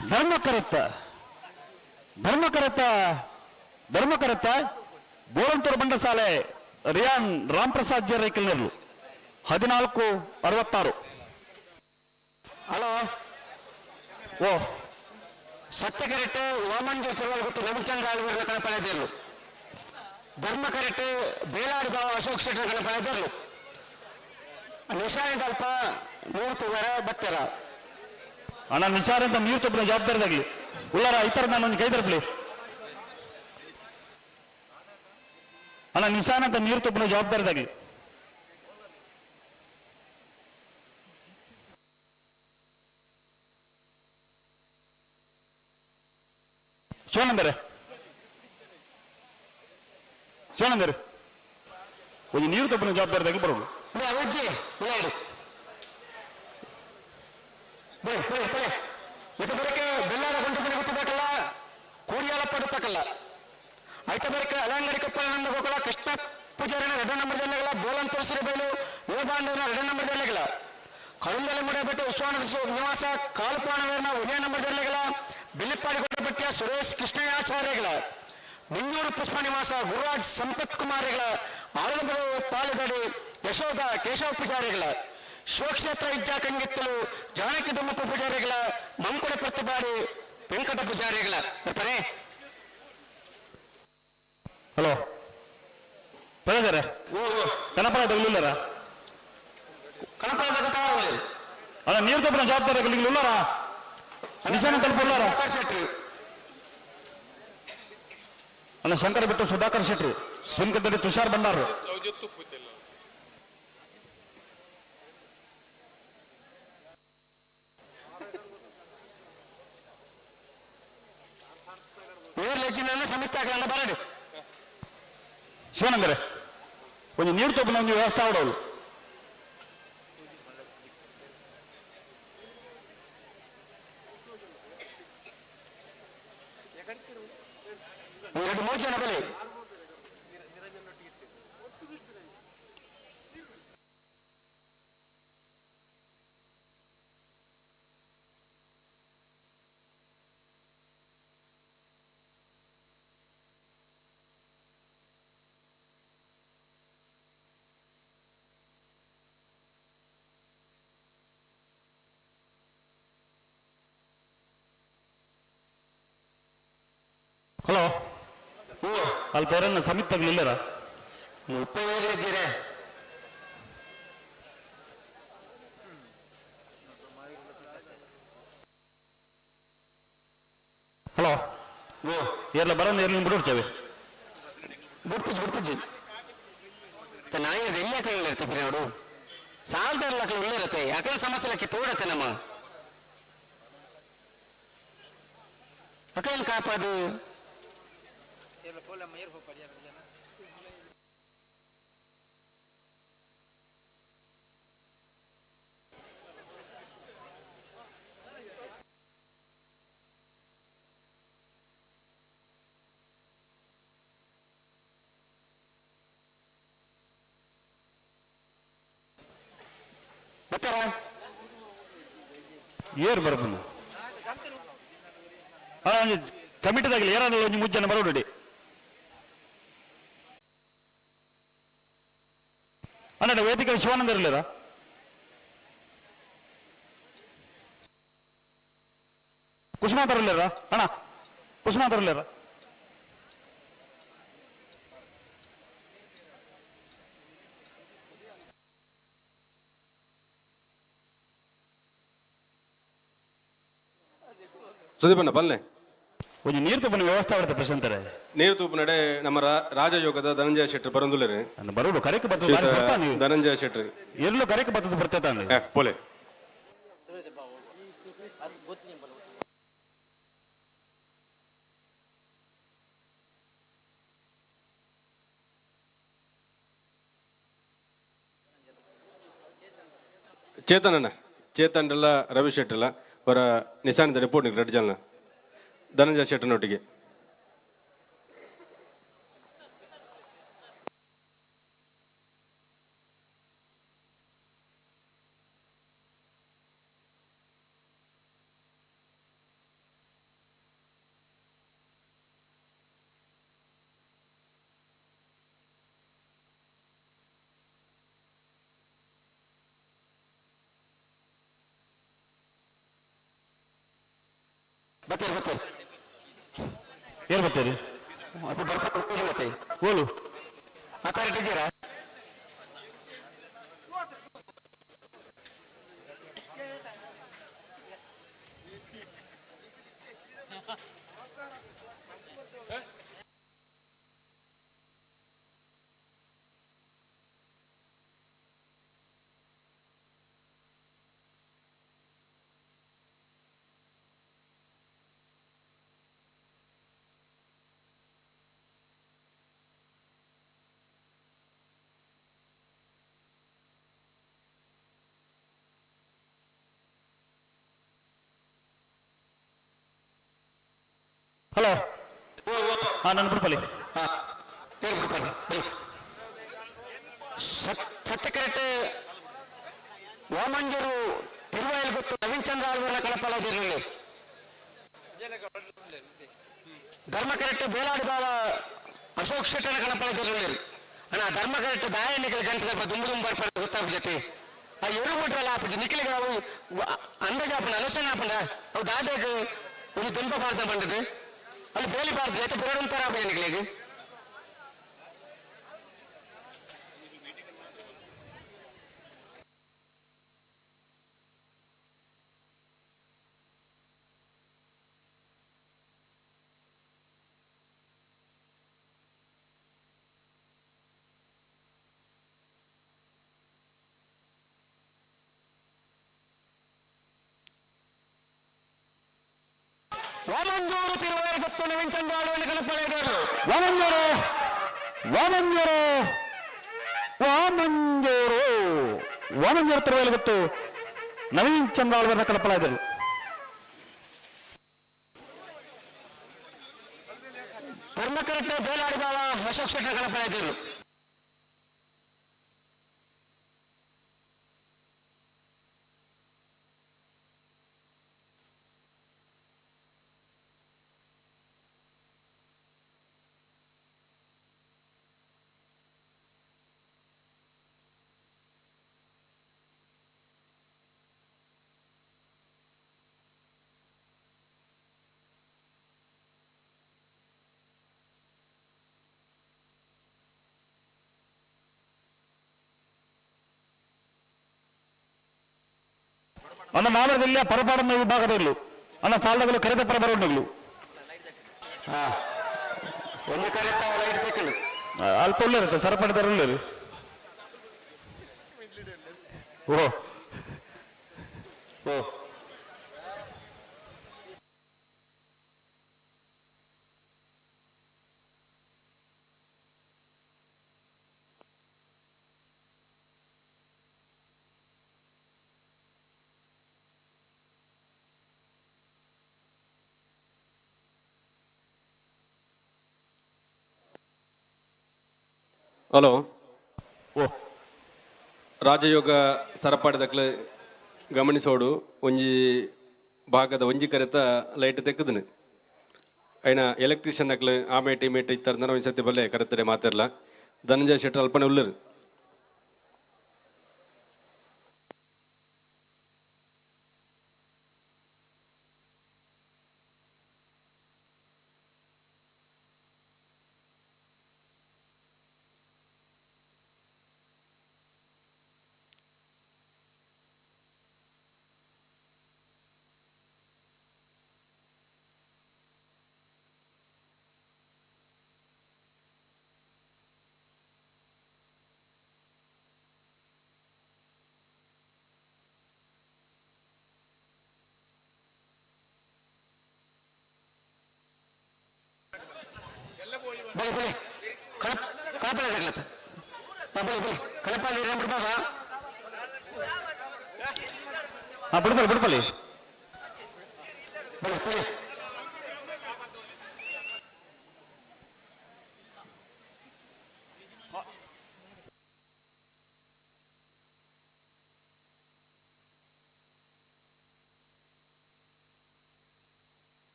ಧರ್ಮ ಕರೆಕ್ಟ್, ಧರ್ಮ ಕರೆಕ್ಟ್, ಧರ್ಮ ಕರೆಕ್ಟ್. ಬೋಳಂತೂರು ಬಂಡಸಾಲೆ ರಿಯಾನ್ ರಾಮ್ ಪ್ರಸಾದ್ ಜೆ ರೈಕಲ್ ನಲ್ಲಿ 14-66. ಹಲೋ, ಓ ಸತ್ಯ ಕರೆಕ್ಟ್. ವಾಮನ್ ತಿರುವಲ್ ಗೊತ್ತು ನಮಚಂದ್ರ ಆಳ್ವರ್ನ ಕಣಪಳೆದಿರಲು. ಧರ್ಮ ಕರೆಕ್ಟ್ ಬೇಲಾಡು ಬಾವ ಅಶೋಕ್ ಶೆಟ್ಟರ್ ಕಣಪಳೆದಿರಲು. ನಿಶಾನಿದಲ್ಪ ನೂರು ತುವರ ಬತ್ತೆರ. ಅಣ್ಣ ನಿಶಾರಂತ ನೀರು ತುಪ್ಪಿನ ಜವಾಬ್ದಾರಿದಾಗಲಿ ಉಳ್ಳಾರ ಇತರ ನಾನು ಒಂದು ಕೈ ತರಪ್ಲಿ. ಅಣ್ಣ ನಿಶಾನಂತ ನೀರು ತುಪ್ಪಿನ ಜವಾಬ್ದಾರಿದಾಗಲಿ. ಶಿವಾನಂದರೆ, ಶಿವಾನಂದರೆ ಒಂದು ನೀರು ತಪ್ಪಿನ ಜವಾಬ್ದಾರಿದಾಗಲಿ ಬರೋದು. ಅಜ್ಜಿ ಇಲ್ಲ ಇಡು. ಬಳೆ ಬಳೆ ಬಳೆ ಇದು ಬರಕ್ಕೆ ಬೆಲ್ಲಾರ ಗುಂಡು ಮನೆ ಗೊತ್ತದಕ್ಕಲ್ಲ, ಕೂರಿಯಾಲ ಪಡುತ್ತಕ್ಕಲ್ಲ. ಐತ ಬರಕ್ಕೆ ಅಲಂಗಡಿ ಕಪ್ಪಳನಂದ ಗೋಕುಲ ಕೃಷ್ಣ ಪೂಜಾರಿನ ಎರಡ ನಂಬರ್ದಲ್ಲೆಲ್ಲ, ಬೋಲನ್ ತುಳಸಿರಿ ಬೈಲು ಯೋಗಾಂಡನ ಎರಡ ನಂಬರ್ದಲ್ಲೆಲ್ಲ, ಕಳುಂದಲೆ ಮುಡಬೆಟ್ಟು ವಿಶ್ವನಾಥ ನಿವಾಸ ಕಾಲುಪಾಣವರ್ನ ಉದಯ ನಂಬರ್ದಲ್ಲೆಲ್ಲ, ಬಿಲ್ಲಿಪ್ಪಾಡಿ ಕೊಟ್ಟಪಟ್ಟಿಯ ಸುರೇಶ್ ಕೃಷ್ಣಯಾಚಾರ್ಯಗಳ, ನಿಂಗೂರು ಪುಷ್ಪ ನಿವಾಸ ಗುರುರಾಜ್ ಸಂಪತ್ ಕುಮಾರಿಗಳ, ಆಲದಬರು ಪಾಲುಗಡಿ ಯಶೋಧ ಕೇಶವ ಪೂಜಾರಿಗಳ, ಶಿವಕ್ಷೇತ್ರ ಇಜ್ಜಾ ಕಂಗಿತ್ತಲು ಜಾನಕಿ ದೊಮ್ಮಪ್ಪ ಪೂಜಾರಿಗಳ, ಮಂಕುಡ ಪ್ರತಿಬಾಡಿ ವೆಂಕಟ ಪೂಜಾರಿಗಳ. ಬರ್ತಾರೆ. ಹಲೋ ಪರಸರ ಕಣಪನ ತಗಲಿಲ್ಲರ ಕಣಪನ ತಯಾರು. ಅಲ್ಲ ನೀರು ತಪ್ಪಿನ ಜವಾಬ್ದಾರಿ ಉಳ್ಳಾರ ನಿಶಾನ ತಲುಪುಲ್ಲಾರ. ಶೆಟ್ಟಿ ಅಲ್ಲ ಶಂಕರ ಬಿಟ್ಟು ಸುಧಾಕರ್ ಶೆಟ್ರು, ಸುಂಕದಲ್ಲಿ ತುಷಾರ್ ಭಂಡಾರು. ಸಮಿತಿ ಬರಡು. ಶಿವನಂದರೆ ಒಂದು ನೀರು ತಪ್ಪಿನ ಒಂದು ವ್ಯವಸ್ಥೆ ಆಡೋಳು. ಎರಡು ಮೂರು ಜನ ಬಲಿ. ಹಲೋ ಅಲ್ಲಿ ಬೇರೆ ಸಮಿತಿ ತಗ್ಲಿಲ್ಲರ ಮುಪ್ಪ ಹಲೋ ಏರ್ಲ ಬರೋದು ಏರ್ಲಿ ಬಿಡ್ತೇವೆ ಬಿಡ್ತಿಜಿ ಬಿಡ್ತಿಜಿ ನಾಯಿ ಎಲ್ಲಿ ಹಾಕಲಿಲ್ಲ ಇರುತ್ತೆ ನೋಡು ಸಾಲದಾರ ಅಕ್ಲು ಉಳ್ಳಿರತ್ತೆ ಅಕಲ ಸಮಸ್ಯೆ ತೋಡತ್ತೆ ನಮ್ಮ ಅಕಲ್ ಕಾಪಾದು ಬರ್ತಾರ ಏರ್ ಬರ್ಬಂದು ಕಮಿಟಿದಾಗಲಿ ಏರಾನಲ್ಲ ಒಂಜಿ ಮುಜ್ಜನ ಬರೋಡಿ ಅಣ್ಣ ವೇದಿಕೆ ಶಿವಾನಂದ ಇರಲಿಲ್ಲ ಕುಸುಮಾತರ ಇರಲಿಲ್ಲ ಅಣ್ಣ ಕುಸುಮಾತರ ಇರಲಿಲ್ಲ ಸುದೀಪಣ್ಣ ಬಲ್ಲೆ ಒಂಜಿ ನೀರು ತುಪ್ಪನ ವ್ಯವಸ್ಥೆ ಆಗುತ್ತೆ ಪ್ರಶಾಂತರೇ ನೀರು ತೂಪು ನಡೆ ನಮ್ಮ ರಾಜಯೋಗದ ಧನಂಜಯ ಶೆಟ್ಟರ್ ಬರಂದುಲ್ಲೇರಿ ಬರೋಡು ಕರೆಕ್ ಬರ್ತದೆ ಬಾರಿ ಬರ್ತಾ ನೀವು ಧನಂಜಯ ಶೆಟ್ಟರ್ ಎಲ್ಲೂ ಕರೆಕ್ ಬರ್ತದೆ ಬರ್ತೈತೆ ಪೋಲೆ ಚೇತನಣ್ಣ ಚೇತನ್ ಎಲ್ಲ ರವಿ ಶೆಟ್ಟಲ್ಲ ಅವರ ನಿಶಾನದ ರಿಪೋರ್ಟ್ ರೆಡ್ ಜನ ಧನಂಜಯ ಶೆಟ್ಟರ್ನೊಟ್ಟಿಗೆ. ಬರ್ತೀರಿ ಬರ್ತೀರಿ. ಏರ್ ಬರ್ತೀರಿ? ಅಪ್ಪ ಬರ್ತಾರೆ. ಓಲು ಅಥಾರಿಟಿ ಇದ್ದೀರಾ? ಹಲೋ, ಹಾ ನನ್ನ ಬಿಡ್ಪಲ್ಲಿ. ಹೇಳಿ ಬಿಡ್ತಾರೆ ಬನ್ನಿ. ಸತ್ಯಕರೆಟ್ ವಾಮಂಜೂರು ತಿರುವಾಯಲ್ ಗೊತ್ತು ನವೀನ್ ಚಂದ್ರ ಆಳ್ವರ್ನ ಕಳಪಾಲದಿರಲಿ. ಧರ್ಮಕರೆಟ್ ಬೇಲಾಡಿ ಬಾವ ಅಶೋಕ್ ಶೆಟ್ಟರ ಕಳಪಾಲದಿರಲಿ. ಅಣ್ಣ ಧರ್ಮಕರೆಟ್ ದಾಯ ನಿಖಲ್ ಗಂಟೆ ದುಂಬು ದುಂಬು ಬರ್ಪಾಡ ಗೊತ್ತಾಗ್ಬಿಟ್ಟೆ. ಆ ಎರು ಬಿಟ್ರಲ್ಲ ಆಪುಜಿ ನಿಖಲಿಗೆ ಅವು ಅಂದಾಜಾಪಣ ಆಲೋಚನೆ ಆಪಂಡ ಅವು ದಾದಾಗ ಒಂದು ದುಂಬ ಬಾರ್ದ ಬಂದದ್ದು ಅಲ್ಲಿ ಬೇಲಿ ಬಾರ್ದು ಐತೆ ಬೇಡಂತಾರ ನಿಖಲಿಗೆ. ವಾಮಂಜೂರು ತಿರುವಾಯಲ್ ಗೊತ್ತು ನವೀನ್ ಚಂದ್ರ ಆಳ್ವರ್ನ ಕಳಪಾಲದಿರಲು. ವಾಮಂಜೂರು ವಾಮಂಜೂರು ವಾಮಂಜೂರು ವಾಮಂಜೂರು ತಿರುವಾಯಲ್ ಗೊತ್ತು ನವೀನ್ ಚಂದ್ರ ಆಳ್ವರ್ನ ಕಳಪಲಾದರು. ಧರ್ಮಕರೆಟ್ ಬೇಲಾಡಿ ಬಾವ ಅಶೋಕ್ ಶೆಟ್ಟರ್ ಕಳಪಾಲದಿರಲು. ಅಣ್ಣ ನಾವರದಲ್ಲಿ ಪರಪಾಡನ್ನ ವಿಭಾಗದಲ್ಲೂ ಅಣ್ಣ ಸಾಲಗಳು ಕರೆದ ಪರ ಬರೋಣಗಳು ಒಂದು ಕರೆತ ಲೈಟ್ ತೆಕ್ಕಲು ಅಲ್ಪ ಒಳ್ಳೆ ಸರಪಣಿದಾರ ಒಳ್ಳೆ ಓ ಓ ಹಲೋ. ಓ ರಾಜಯೋಗ ಸರಪಾಡಿದಕ್ಲೆ ಗಮನಿಸೋಡು ಒಂಜಿ ಭಾಗದ ಒಂಜಿ ಕರೆತ ಲೈಟ್ ತೆಕ್ಕದನು ಐನ ಎಲೆಕ್ಟ್ರಿಷಿಯನ್ ಅಕ್ಲೆ ಆಮೇಟಿ ಮೇಟಿ ಇತ್ತರ್ದನ ಒಂಜಿ ಸತಿ ಬಲ್ಲೆ ಕರೆತಡೆ ಮಾತಿರ್ಲ ಧನಂಜಯ ಶೆಟ್ಟರ್ ಅಲ್ಪನೆ ಉಲ್ಲರು. ಬಲೆ ಬಲೆ ಕಳಪಳೆ ತಗಲತ್ತ ಬಲೆ ಬಲೆ ಕಳಪಾಲಿ ಬಿಡ್ಬಾಗ. ಹಾ ಬಿಡ್ಪಲ್ಲಿ ಬಿಡ್ಪಲ್ಲಿ ಬಲೆ ಬಲೆ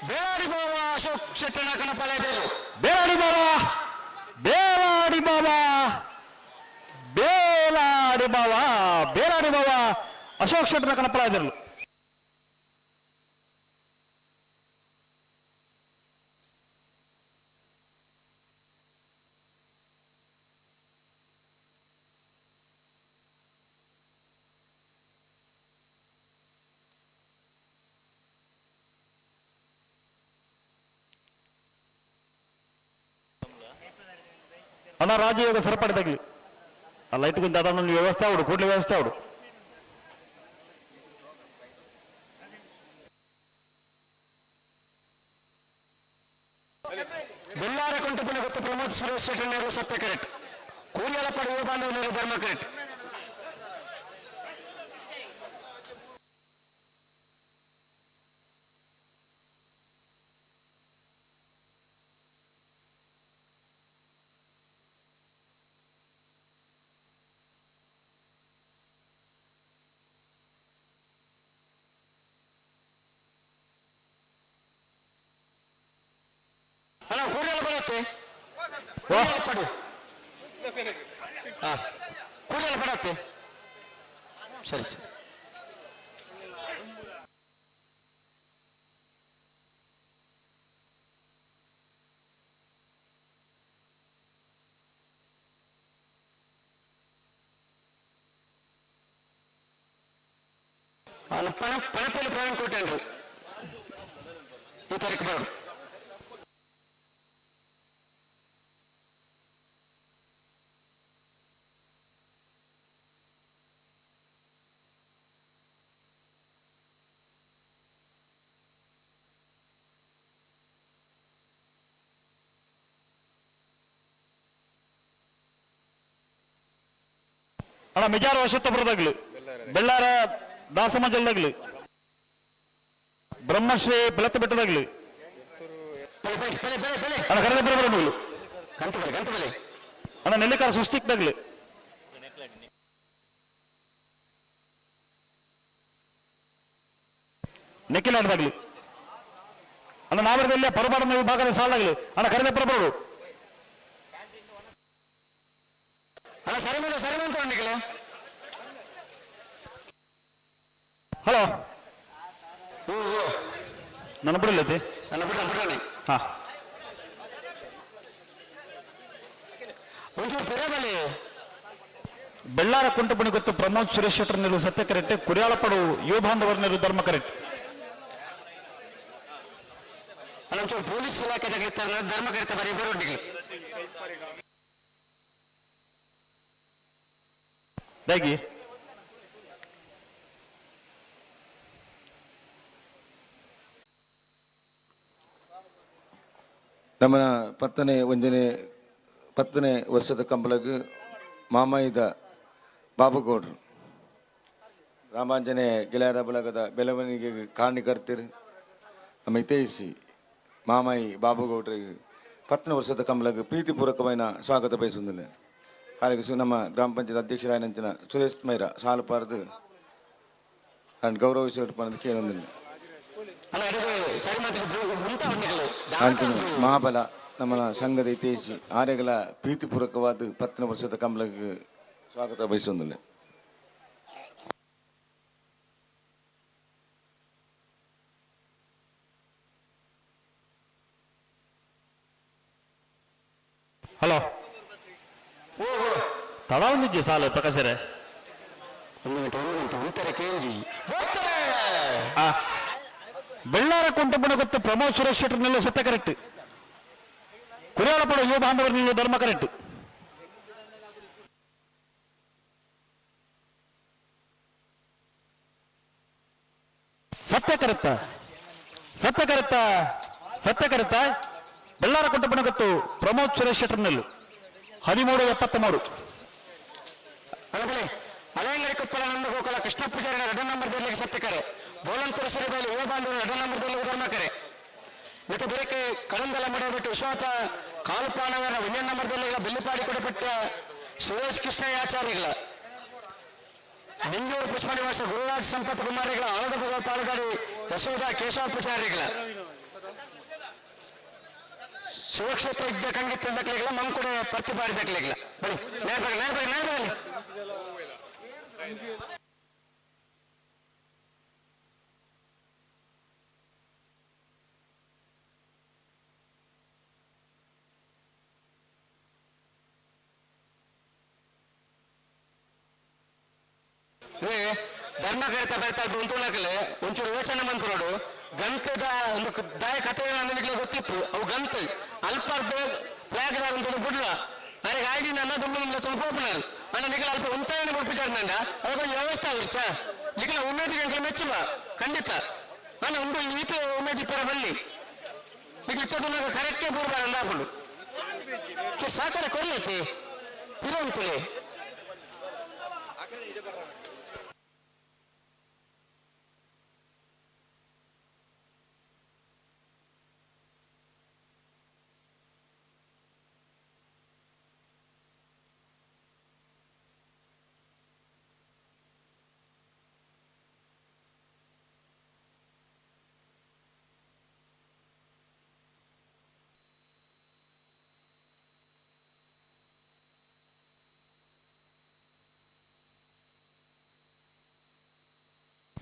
ಬೇಲಾಡಿ ಬಾಬಾ ಅಶೋಕ್ ಶೆಟ್ಟಣ ಕಣಪಾಳೆ ಬೇರು. ಬೇಲಾಡಿ ಬಾಬಾ ಬೇಲಾಡಿ ಬಾಬಾ ಬೇಲಾಡಿ ಬಾಬಾ ಬೇಲಾಡಿ ಬಾಬಾ ಅಶೋಕ್ ಶೆಟ್ಟನ ಕಣಪಾಳೆ ಇದ್ದರು. ಅಣ್ಣ ರಾಜಯೋಗ ಸರಪಡಿ ತಗಲಿ ಆ ಲೈಟ್ ಗುಂತ ಅದನ್ನ ವ್ಯವಸ್ಥೆ ಅವಡು ಕೂಡಲೇ ವ್ಯವಸ್ಥೆ ಅವಡು. ಬೆಳ್ಳಾರ ಕೊಂಟುಪುನ ಗೊತ್ತು ಪ್ರಮೋದ್ ಸುರೇಶ್ ಶೆಟ್ಟಣ್ಣರು ಸತ್ಯ ಕರೆಕ್ಟ್. ಕೂಲಿಯಲಪಾಡು ಯುವ ಬಾಂಧವನರು ಧರ್ಮ ಕರೆಕ್ಟ್. ಅಣ್ಣ ಕೂಡಲ ಬರುತ್ತೆ ಕೂಡಲಪಡು ಹಾ ಕೂಡಲ ಬರುತ್ತೆ ಸರಿ ಸರಿ. ಪಣ ಪಣಪಲ್ಲಿ ಪ್ರಯಾಣ ಕೊಟ್ಟೇನ್ರಿ ಈ ತಾರೀಕು ಬರೋದು. ಅಣ್ಣ ಮಿಜಾರ ಅಶ್ವತ್ಥಪುರದಾಗ್ಲು ಬೆಳ್ಳಾರ ದಾಸಮಜಲ್ದಾಗ್ಲು ಬ್ರಹ್ಮಶ್ರೀ ಬೆಳತ್ತ ಬೆಟ್ಟದಾಗ್ಲಿ. ಅಣ್ಣ ಕರೆದ ಬರಬರ. ಅಣ್ಣ ನೆಲ್ಲಿಕಾರ ಸುಸ್ತಿಕ್ದಾಗ್ಲಿ. ನೆಕ್ಕಿಲಾಡ್ದಾಗ್ಲಿ. ಅಣ್ಣ ನಾವರದಲ್ಲಿ ಪರಬಾಡನ ವಿಭಾಗದ ಸಾಲಾಗ್ಲಿ. ಅಣ್ಣ ಕರೆದ ಬರಬಾರದು. ಅಣ್ಣ ಸರಿ ಮೇಲೆ ಸರಿ ಅಂತ. ಹಲೋ, ನನ್ನ ಬಿಡಲೈತಿ. ನನ್ನ ಬಿಡ ಬಿಡೋಣ. ಹಾ. ಒಂಚೂರು ತೆರೆ. ಬೆಳ್ಳಾರ ಕುಂಟಪಣಿ ಗೊತ್ತು ಪ್ರಮೋದ್ ಸುರೇಶ್ ಶೆಟ್ಟರ್ ನಿಲುವು ಸತ್ಯ ಕರೆಕ್ಟ್. ಕುರಿಯಾಳಪಡು ಯುವ ಬಾಂಧವರ ನಿಲುವು ಧರ್ಮ ಕರೆಕ್ಟ್. ಅಣ್ಣ ಒಂಚೂರು ಪೊಲೀಸ್ ಇಲಾಖೆ ಧರ್ಮ ಕರೆಕ್ಟ್ ಬರೀ ಬರೋಡಿಗೆ. ದಾಗಿ. ನಮ್ಮ ಪತ್ತನೇ ಒಂಜನೇ 10ನೇ ವರ್ಷದ ಕಂಬಳಗ್ ಮಾಮಾಯಿದ ಬಾಬುಗೌಡ್ರು ರಾಮಾಂಜನೇ ಗೆಳೆಯರ ಬಳಗದ ಬೆಳವಣಿಗೆ ಕಾರಣೀಕರ್ತರು ನಮ್ಮ ಹಿತೈಷಿ ಮಾಮಾಯಿ ಬಾಬುಗೌಡ್ರಿಗೆ 10ನೇ ವರ್ಷದ ಕಂಬಳಗ್ ಪ್ರೀತಿಪೂರ್ವಕమైన ಸ್ವಾಗತ ಬಯಸುವುದಿಲ್ಲ. ಹಾಗೆ ನಮ್ಮ ಗ್ರಾಮ ಪಂಚಾಯತ್ ಅಧ್ಯಕ್ಷರಾಯನಂಚಿನ ಸುರೇಶ್ ಮೈರ ಸಾಲುಪಾರ್ದು ನಾನು ಗೌರವಿಸಿ ಪನ್ನದಕ್ಕೆ ಏನೊಂದಿಲ್ಲ. ಅಂಚಿನ ಮಹಾಬಲ ನಮ್ಮ ಸಂಘದ ಹಿತೈಷಿ ಆರ್ಯಗಳ ಪ್ರೀತಿಪೂರ್ವಕವಾದ 10ನೇ ವರ್ಷದ ಕಂಬಳಕ್ಕೆ ಸ್ವಾಗತ ಬಯಸುವುದಿಲ್ಲ. ಹಲೋ, ತಡ ಒಂದಿಜ್ಜಿ ಸಾಲು ಪ್ರಕಾಶರೇ. ಒಂದು ಮಿನಿಟ್, ಒಂದು ಮಿನಿಟ್, ಉಂತಾರೆ ಕೇಂಜಿ. ಆ ಬೆಳ್ಳಾರ ಕುಂಟಪಣ ಗೊತ್ತು ಪ್ರಮೋದ್ ಸುರೇಶ್ ಶೆಟ್ಟರ್ ನಿಲ್ಲುವು ಸತ್ಯ ಕರೆಕ್ಟ್. ಕುರಿಯಾಳಪಡು ಯುವ ಬಾಂಧವರು ನಿಲ್ಲುವು ಧರ್ಮ ಕರೆಕ್ಟ್. ಸತ್ಯ ಕರೆಕ್ತ, ಸತ್ಯ ಕರೆಕ್ತ, ಸತ್ಯ ಕರೆಕ್ತ. ಬೆಳ್ಳಾರ ಕುಂಟಪಣ ಗೊತ್ತು ಪ್ರಮೋದ್ ಸುರೇಶ್ ಶೆಟ್ಟರ್ ನಿಲ್ಲು 13:73. ಹಳೆಯಂಗಡಿ ಕೊಪ್ಪಳ ನಂದಗೋಕುಲ ಕೃಷ್ಣ ಪೂಜಾರಿ ಎರಡನೇ ನಂಬರ್ ಸತ್ಯಕರೆ. ಬೋಲಂತೂರು ಸಿರಿಬೈಲು ಯುವ ಬಾಂಧವರು ಎರಡನೇ ನಂಬರ್ ಧರ್ಮಕರೆ. ಮತ್ತು ಬೆಳಕೆ ಕಳಂದಲ ಮಡಬಿಟ್ಟು ವಿಶ್ವನಾಥ ಕಾಲುಪಾನವರ ಒಂದನೇ ನಂಬರ್ದಲ್ಲಿ ಬೆಳ್ಳಿಪಾಡಿ ಕೊಡಪಟ್ಟ ಸುರೇಶ್ ಕೃಷ್ಣಯ್ಯಾಚಾರ್ಯಗಳ ನಿಂಗೂರು ಪುಷ್ಪ ನಿವಾಸ ಗುರುರಾಜ್ ಸಂಪತ್ ಕುಮಾರಿಗಳ ಆಳದ ಪಾಲುದಾರಿ ಯಶೋಧ ಕೇಶವ ಪೂಜಾರಿಗಳ ಶಿವಕ್ಷೇತ್ರ ಇದ್ದ ಕಂಗಿತ್ತ ದಕ್ಲಿಗಳ ಮಂಕುಡೆ ಪ್ರತಿಪಾಡಿ ದಕ್ಲಿಗಳ ಬನ್ನಿ ನೇರ ಬರಲಿ, ನೇರ ಬರಲಿ, ನೇರ ಬರಲಿ. ಧರ್ಮ ಕರಿತಾ ಬರ್ತಾ ಉಂಟುನಕಲೆ ಒಂಚೂರು ಯೋಚನೆ ಮಂತು ನೋಡು. ಗಂತದ ಒಂದು ದಾಯ ಕಥೆ ನಿಮಗೆ ಗೊತ್ತಿತ್ತು. ಅವು ಗಂತ ಅಲ್ಪರ್ಧ ಫ್ಲಾಗ್ ಅಂತ ಬಿಡ್ಲ ನನಗೆ ಆಯ್ಡಿ ನನ್ನ ದುಡ್ಡು ನಿಮ್ಗೆ ತುಂಬ. ಅಣ್ಣ ನಿಗಲ ಅಲ್ಪ ಉಂತಾಯನ ಬಿಡ್ಪಿಚಾರ ನಂಡ ಅದಕ್ಕೊಂದು ವ್ಯವಸ್ಥೆ ಆಗಿರ್ಚ ನಿಗಲ ಉನ್ನತಿ ಗಂಟೆ ಮೆಚ್ಚುವ ಖಂಡಿತ. ನಾನು ಒಂದು ಈತ ಉನ್ನತಿ ಪರ ಬಲ್ಲಿ ಈಗ ಇಪ್ಪತ್ತು ಕರೆಕ್ಟೇ ಬೂರ್ಬಾರ ಅಂದಾಪುಂಡು ಸಹಕಾರ ಕೊರ್ಲೈತಿ ಇರುವಂತಲೇ.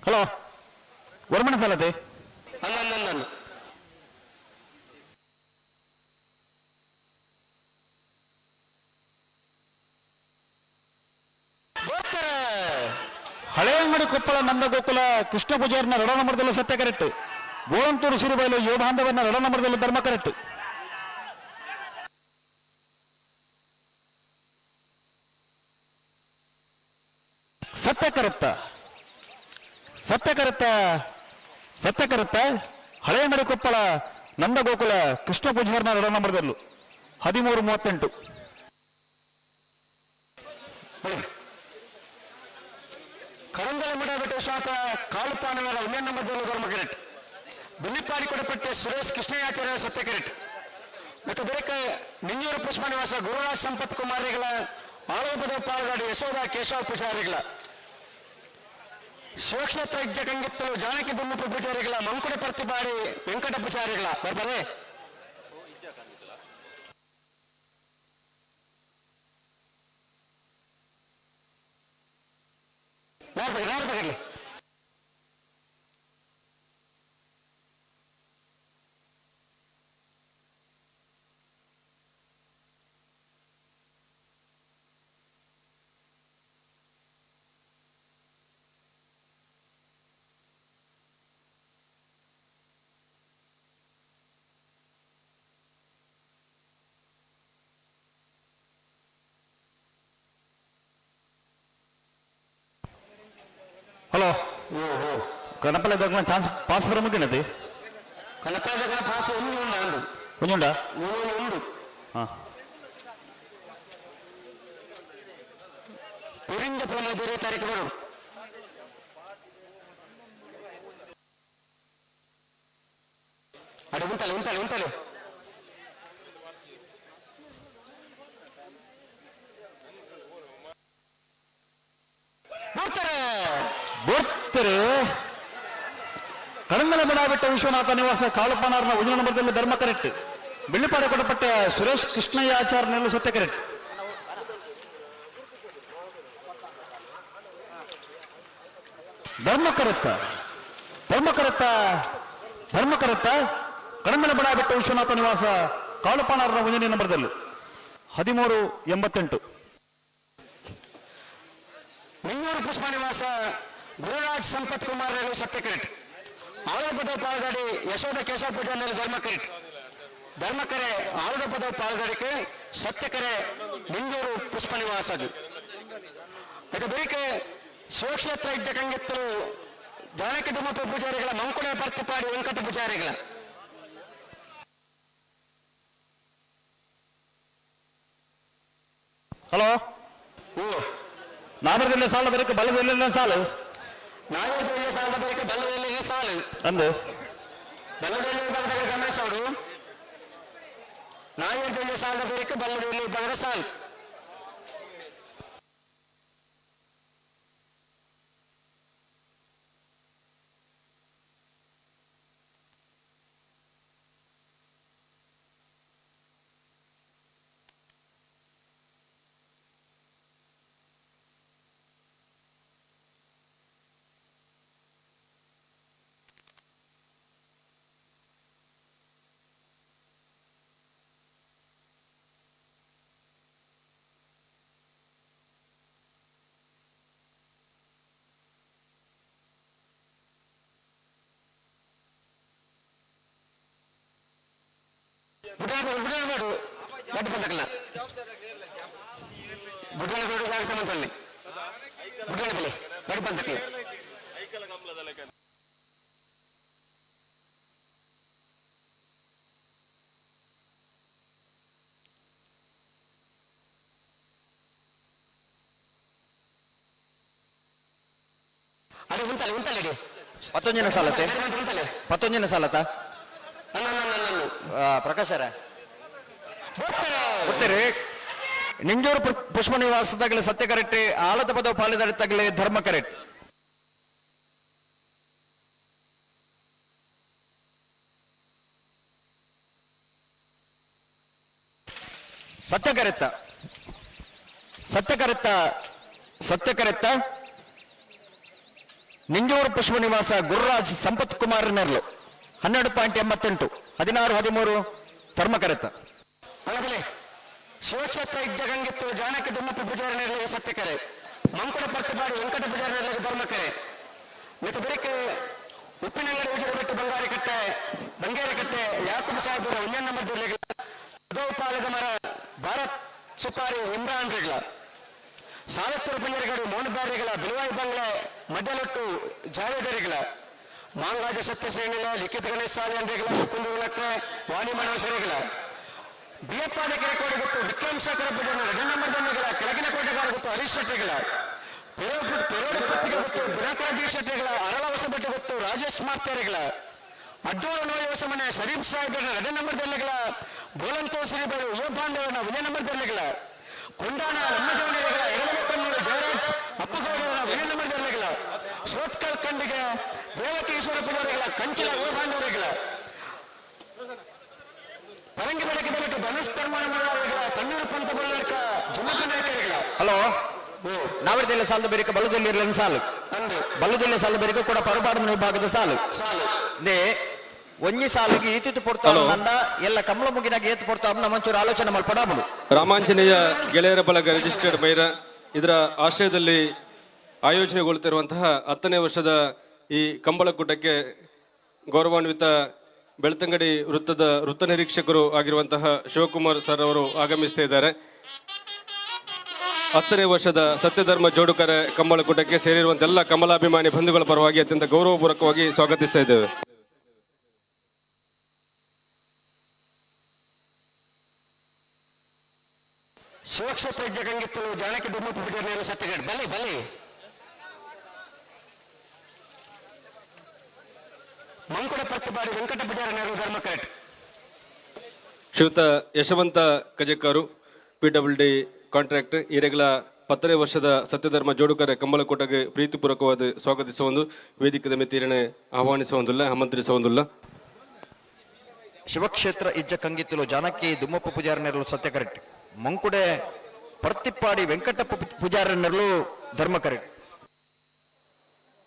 ಹಲೋ, ವರ್ಮಣ ಸಾಲತೆ. ಅಲ್ಲ. ಹಳೆಯಂಗಡಿ ಕೊಪ್ಪಳ ನಂದಗೋಕುಲ ಕೃಷ್ಣ ಪೂಜಾರಿನ ರಡ ನಂಬರ್ದಲ್ಲೂ ಸತ್ಯ ಕರೆಕ್ಟ್. ಬೋಳಂತೂರು ಸಿರುಬೈಲು ಯುವ ಬಾಂಧವನ ರಡ ನಂಬರ್ದಲ್ಲೂ ಧರ್ಮ ಕರೆಕ್ಟ್. ಸತ್ಯ ಕರೆಕ್ತ, ಸತ್ಯ ಕರೆಕ್ತ, ಸತ್ಯ ಕರೆಕ್ತ. ಹಳೆಯಂಗಡಿ ಕೊಪ್ಪಳ ನಂದಗೋಕುಲ ಕೃಷ್ಣ ಪೂಜಾರಿನ ರಡ ನಂಬರ್ದಲ್ಲೂ 13:38. ಕರಂದಲ ಮಠ ವಿಶ್ವನಾಥ ಕಾಲುಪಾನವರ ಒಂದೇ ನಂಬರ್ ಧರ್ಮ ಕರೆಕ್ಟ್. ಬಿಲ್ಲಿಪಾಡಿ ಕೊಡಪಟ್ಟೆ ಸುರೇಶ್ ಕೃಷ್ಣಯಾಚಾರ್ಯ ಸತ್ಯಕರೆಟ್ ಮತ್ತು ಬಳಿಕ ನಿಂಜೂರು ಪುಷ್ಪ ನಿವಾಸ ಗುರುರಾಜ್ ಸಂಪತ್ ಕುಮಾರಿಗಳ ಆರೋಪದ ಪಾಲ್ಗಾಡಿ ಯಶೋಧ ಕೇಶವ ಪೂಜಾರಿಗಳ ಶಿವಕ್ಷೇತ್ರ ಇಜ್ಜ ಕಂಗಿತ್ತಲು ಜಾನಕಿ ದುಮ್ಮಪ್ಪ ಪೂಜಾರಿಗಳ ಮಂಕುಡೆ ಪ್ರತಿಪಾಡಿ ವೆಂಕಟ ಪೂಜಾರಿಗಳ ಬರ್ಬರೇ. ನಾರ್ಬೇಕು. ಹಲೋ ಕನಪಲೆ ದಗ್ನ ಚಾನ್ಸ್ ಪಾಸ್ ಬರ ಮುಗಿನದಿ ಕನಪಲೆ ಪಾಸ್ ಒಂದು ಉಂಡು ಒಂಜುಂಡ ಉಂಡು ಹಾ ಪುರಿಂಜ ಪ್ರಮೋದರಿ ತಾರೀಕು ಬರು ಅಡೆ ಉಂಟಲ್ಲ ಉಂಟಲ್ಲ ಉಂಟಲ್ಲ ಬರ್ತಾರೆ ಬರ್ತಾರೆ. ಕಡಂಗಲ ಬಡಾಬೆಟ್ಟ ವಿಶ್ವನಾಥ ನಿವಾಸ ಕಾಳುಪನಾರ್ನ ಉಜಿನ ನಂಬರದಲ್ಲಿ ಧರ್ಮ ಕರೆಕ್ಟ್. ಬೆಳ್ಳಿಪಾಡೆ ಕೊಡಪಟ್ಟೆ ಸುರೇಶ್ ಕೃಷ್ಣಯ್ಯ ಆಚಾರ್ಯನೆಲ್ಲ ಸತ್ಯ ಕರೆಕ್ಟ್. ಧರ್ಮಕರತ್ತ ಧರ್ಮಕರತ್ತ ಧರ್ಮಕರತ್ತ ಕಡಂಗಲ ಬಡಾಬೆಟ್ಟ ವಿಶ್ವನಾಥ ನಿವಾಸ ಕಾಳುಪನಾರ್ನ ಉಜಿನ ನಂಬರದಲ್ಲಿ 1388. ಮಂಗಳೂರು ಪುಷ್ಪ ನಿವಾಸ ಗುರುರಾಜ್ ಸಂಪತ್ ಕುಮಾರ್ ಸತ್ಯ ಕರೆಕ್ಟ್. ಆಳಪದ ಪಾಲ್ಗಾಡಿ ಯಶೋಧ ಕೇಶವ ಪೂಜಾರಿನಲ್ಲಿ ಧರ್ಮ ಕರೆಕ್ಟ್. ಧರ್ಮಕರೆ ಆಳಪದ ಪಾಲ್ಗಾಡಿಕೆ ಸತ್ಯಕರೆ ಮಂಗಳೂರು ಪುಷ್ಪ ನಿವಾಸ. ಅದು ಬಳಿಕ ಶಿವಕ್ಷೇತ್ರ ಇದ್ದ ಕಂಗೆತ್ತಲು ಜಾನಕಿ ದುಮ್ಮಪ್ಪ ಪೂಜಾರಿಗಳ ಮಂಕುಡೆ ಪರ್ತಿಪಾಡಿ ವೆಂಕಟ ಪೂಜಾರಿಗಳ. ಹಲೋ ಓ ನಾಮರದಲ್ಲಿ ಸಾಲು ಬರಕ್ಕೆ ಬಲದಲ್ಲಿ ಸಾಲು ನಾಯಕರಿಗೆ ಸಾಲ ಬಳಿಕ ಬಲ್ಲದಲ್ಲಿ ಸಾಲು ಅಂದು ಬಲ್ಲದಲ್ಲಿ ವಿಭಾಗದ ಗಣೇಶ್ ಅವರು ನಾಯಕರಿಗೆ ಸಾಲದ ಬಳಿಕ ಬಲ್ಲದಲ್ಲಿ ವಿಭಾಗದ ಸಾಲು. ಬುಡ್ಡಾಡು ಬಡ್ಡು ಬಂದಕಲ್ಲ ಬುಡ್ಡಾಣ ಬೇಡು ಜಾಗತ ಮಂತಲ್ಲಿ ಬುಡ್ಡಾಣ ಬೆಲೆ ಬಡ್ಡು ಬಂದಕಲ್ಲ. ಅದೇ ಉಂಟಲ್ಲ ಉಂಟಲ್ಲ ಪತ್ತೊಂದಿನ ಸಾಲತ್ತೆ ಪತ್ತೊಂದಿನ ಸಾಲತ್ತ ಪ್ರಕಾಶರ ಗೊತ್ತೇರಿ ನಿಂಜೂರು ಪುಷ್ಪ ನಿವಾಸದಾಗಲಿ ಸತ್ಯ ಕರೆಕ್ಟ್. ಆಳದ ಪದ ಪಾಲಿದಾರಿ ತಗಲಿ ಧರ್ಮ ಕರೆಕ್ಟ್. ಸತ್ಯ ಕರೆತ್ತ ಸತ್ಯ ಕರೆತ್ತ ಸತ್ಯ ಕರೆತ್ತ ನಿಂಜೂರು ಪುಷ್ಪ ನಿವಾಸ ಗುರುರಾಜ್ ಸಂಪತ್ ಕುಮಾರ್ ನೆರ್ಲು 12.88 16-13 ಧರ್ಮ ಕರೆತ್ತ. ಅಲ್ಲದಲೆ ಶಿವಕ್ಷೇತ್ರ ಇಜ್ಜಗಂಗಿತ್ತು ಜಾನಕಿ ದುಮ್ಮಪ್ಪ ಪೂಜಾರಿ ನೆರಳಿಗೆ ಸತ್ಯಕರೆ ಮಂಕುಡ ಪರ್ತಪಾಡಿ ವೆಂಕಟ ಪೂಜಾರಿ ನೆರಳಿಗೆ ಧರ್ಮಕರೆ ಮತ್ತು ಬಳಿಕ ಉಪ್ಪಿನಂಗಡಿ ಉಜಿರಬೆಟ್ಟು ಬಂಗಾರಕಟ್ಟೆ ಬಂಗೇರಕಟ್ಟೆ ಯಾಕುಬ ಸಾಹೇಬರ ಒಂದೇ ನಂಬರ್ ಜಿಲ್ಲೆಗಳ ಪಾಲದ ಮರ ಭಾರತ್ ಸುಪಾರಿ ಇಮ್ರಾನ್ ರೆಗ್ಲ ಸಾಲತ್ತೂರು ಪಂಜರಗಡು ಮೋನಬಾರಿಗಳ ಬಿಲುವಾಯಿ ಬಂಗ್ಲೆ ಮಡ್ಡಲೊಟ್ಟು ಜಾವೇದರಿಗಳ ಮಾಂಗಾಜ ಸತ್ಯಶ್ರೇಣಿಲ ಲಿಖಿತ ಗಣೇಶ್ ಸಾಲಿ ಅಂದ್ರೆಗಳ ಕುಂದುಗಳಕ್ಕೆ ವಾಣಿ ಮನೋಜರಿಗಳ ಬಿಯಪ್ಪಾದ ಕೆರೆಕೋಡಿ ಗೊತ್ತು ವಿಕ್ರಮ್ ಸಾಕರ ಪೂಜಾರಿ ಎರಡನೇ ನಂಬರ್ ದಂಡೆಗಳ ಕೆಳಗಿನ ಕೋಟೆಗಾರ ಗೊತ್ತು ಹರೀಶ್ ಶೆಟ್ಟಿಗಳ ಪೆರೋಡು ಪತ್ತಿಗೆ ಗೊತ್ತು ದಿನಕರ ಡಿ ಶೆಟ್ಟಿಗಳ ಅರಳ ಹೊಸಬೆಟ್ಟು ಗೊತ್ತು ರಾಜೇಶ್ ಮಾರ್ತೇರಿಗಳ ಅಡ್ಡೋರು ನೋಯೋಸಮನೆ ಶರೀಫ್ ಸಾಹೇಬ್ ಎರಡನೇ ನಂಬರ್ ದೆಲ್ಲಗಳ ಬೋಲಂತೋ ಶ್ರೀಬರು ಯುವ ಬಾಂಧವನ ಒಂದೇ ನಂಬರ್ ದೆಲ್ಲಗಳ ಕೊಂಡಾಣ ನಮ್ಮ ಜವನಗಳ ಎರಡನೇ ಕಣ್ಣೂರು ಜಯರಾಜ್ ಅಪ್ಪಗೌಡರ ಒಂದೇ ನಂಬರ್ ದೆಲ್ಲಗಳ ಸೋತ್ಕಲ್ ಖಂಡಿಗೆ ದೇವಕಿ ಈಶ್ವರಪ್ಪನವರುಗಳ ಕಂಚಿಲ ಯುವ ಬಾಂಧವರುಗಳ ಪರಂಗಿ ಬೆಳಕೆ ಬೆಳಕು ಧನುಷ್ ಧರ್ಮಗಳ ತಣ್ಣೀರು ಪಂತ ಬಳ್ಳಕ ಜಮಕ ನಾಯಕರುಗಳ. ಹಲೋ, ನಾವರದೆಲ್ಲ ಸಾಲದ ಬೇರಿಕ ಬಲುದಲ್ಲಿ ಇರಲಿಲ್ಲ ಸಾಲು ಬಲುದೆಲ್ಲ ಸಾಲ ಬೇರಿಕ ಕೂಡ ಪರಬಾಡದ ವಿಭಾಗದ ಸಾಲು ಸಾಲು ನೇ ಒಂಜಿ ಸಾಲಿಗೆ ಈತಿತ್ತು ಪೊರ್ತು ನಂದ ಎಲ್ಲ ಕಮಲ ಮುಗಿನಾಗ ಏತು ಪೊರ್ತು ಅಮ್ನ ಮಂಚೂರು ಆಲೋಚನೆ ಮಲ್ಪಡಾಬುಲು. ರಾಮಾಂಜನೇಯ ಗೆಳೆಯರ ಬಳಗ ರಿಜಿಸ್ಟರ್ಡ್ ಮೈರ ಇದರ ಆಶ್ರಯದಲ್ಲಿ ಆಯೋಜನೆಗೊಳ್ಳುತ್ತಿರುವಂತಹ 10ನೇ ವರ್ಷದ ಈ ಕಂಬಳಕೂಟಕ್ಕೆ ಗೌರವಾನ್ವಿತ ಬೆಳ್ತಂಗಡಿ ವೃತ್ತದ ವೃತ್ತ ನಿರೀಕ್ಷಕರು ಆಗಿರುವಂತಹ ಶಿವಕುಮಾರ್ ಸರ್ ಅವರು ಆಗಮಿಸ್ತಾ ಇದ್ದಾರೆ. 10ನೇ ವರ್ಷದ ಸತ್ಯಧರ್ಮ ಜೋಡುಕರೆ ಕಂಬಳಕೂಟಕ್ಕೆ ಸೇರಿರುವಂತಹ ಎಲ್ಲ ಕಮಲಾಭಿಮಾನಿ ಬಂಧುಗಳ ಪರವಾಗಿ ಅತ್ಯಂತ ಗೌರವಪೂರ್ವಕವಾಗಿ ಸ್ವಾಗತಿಸ್ತಾ ಇದ್ದೇವೆ. ಶಿವಕ್ಷೇತ್ರ ಜಗಂಗಿತ್ತಲು ಜಾನಕಿ ದುಮ್ಮಪ್ಪ ಪೂಜಾರಿ ಸತ್ಯಗಡ್ ಬಲಿ ಬಲಿ ಮಂಕುಡ ಪ್ರತಿಬಾಡಿ ವೆಂಕಟ ಪೂಜಾರಿ ನೆರವು ಧರ್ಮ ಕರೆಕ್ಟ್. ಶ್ರೀಯುತ ಯಶವಂತ ಕಜೆಕಾರು ಪಿಡಬ್ಲ್ಯೂ ಡಿ ಕಾಂಟ್ರಾಕ್ಟ್ ಈರೆಗಳ 10ನೇ ವರ್ಷದ ಸತ್ಯಧರ್ಮ ಜೋಡುಕರೆ ಕಂಬಳಕೋಟಗೆ ಪ್ರೀತಿಪೂರ್ವಕವಾದ ಸ್ವಾಗತಿಸುವ ಒಂದು ವೇದಿಕೆದ ಮಿತಿರಣೆ ಆಹ್ವಾನಿಸುವಂದಿಲ್ಲ ಆಮಂತ್ರಿಸುವಂದಿಲ್ಲ. ಶಿವಕ್ಷೇತ್ರ ಇಜ್ಜ ಕಂಗಿತ್ತಲು ಜಾನಕಿ ದುಮ್ಮಪ್ಪ ಪೂಜಾರಿ ನೆರಳು ಸತ್ಯ ಕರೆಕ್ಟ್. ಮಂಕುಡೆ ಪ್ರತಿಪ್ಪಾಡಿ ವೆಂಕಟಪ್ಪ ಪೂಜಾರಿ ನೆರಳು ಧರ್ಮ ಕರೆಕ್ಟ್.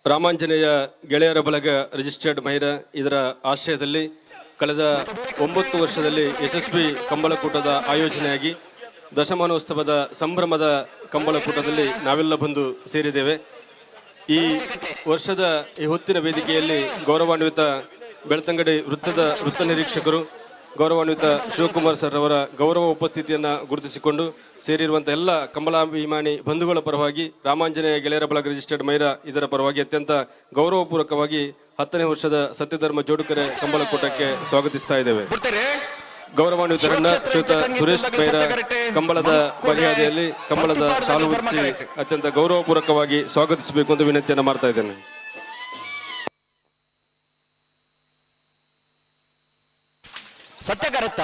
ರಾಮಾಂಜನೇಯ ಗೆಳೆಯರ ಬಳಗ ರಿಜಿಸ್ಟರ್ಡ್ ಮಹಿರ ಇದರ ಆಶ್ರಯದಲ್ಲಿ ಕಳೆದ 9 ವರ್ಷದಲ್ಲಿ ಯಶಸ್ವಿ ಕಂಬಳಕೂಟದ ಆಯೋಜನೆಯಾಗಿ ದಶಮಾನೋತ್ಸವದ ಸಂಭ್ರಮದ ಕಂಬಳಕೂಟದಲ್ಲಿ ನಾವೆಲ್ಲ ಬಂದು ಸೇರಿದ್ದೇವೆ. ಈ ವರ್ಷದ ಈ ಹೊತ್ತಿನ ವೇದಿಕೆಯಲ್ಲಿ ಗೌರವಾನ್ವಿತ ಬೆಳ್ತಂಗಡಿ ವೃತ್ತದ ವೃತ್ತ ನಿರೀಕ್ಷಕರು ಗೌರವಾನ್ವಿತ ಶಿವಕುಮಾರ್ ಸರ್ ಅವರ ಗೌರವ ಉಪಸ್ಥಿತಿಯನ್ನು ಗುರುತಿಸಿಕೊಂಡು ಸೇರಿರುವಂಥ ಎಲ್ಲ ಕಂಬಳಾಭಿಮಾನಿ ಬಂಧುಗಳ ಪರವಾಗಿ ರಾಮಾಂಜನೇಯ ಗೆಳೆಯರ ಬಳಗ ರಿಜಿಸ್ಟರ್ಡ್ ಮೈರಾ ಇದರ ಪರವಾಗಿ ಅತ್ಯಂತ ಗೌರವಪೂರ್ವಕವಾಗಿ 10ನೇ ವರ್ಷದ ಸತ್ಯಧರ್ಮ ಜೋಡುಕರೆ ಕಂಬಳಕೂಟಕ್ಕೆ ಸ್ವಾಗತಿಸ್ತಾ ಇದ್ದೇವೆ. ಗೌರವಾನ್ವಿತರನ್ನ ಶ್ರೀಯುತ ಸುರೇಶ್ ಬೈರ ಕಂಬಳದ ಮರ್ಯಾದೆಯಲ್ಲಿ ಕಂಬಳದ ಶಾಲು ಹೊದಿಸಿ ಅತ್ಯಂತ ಗೌರವಪೂರ್ವಕವಾಗಿ ಸ್ವಾಗತಿಸಬೇಕು ಅಂತ ವಿನಂತಿಯನ್ನು ಮಾಡ್ತಾ ಇದ್ದೇನೆ. ಸತ್ಯಕರೆತ್ತ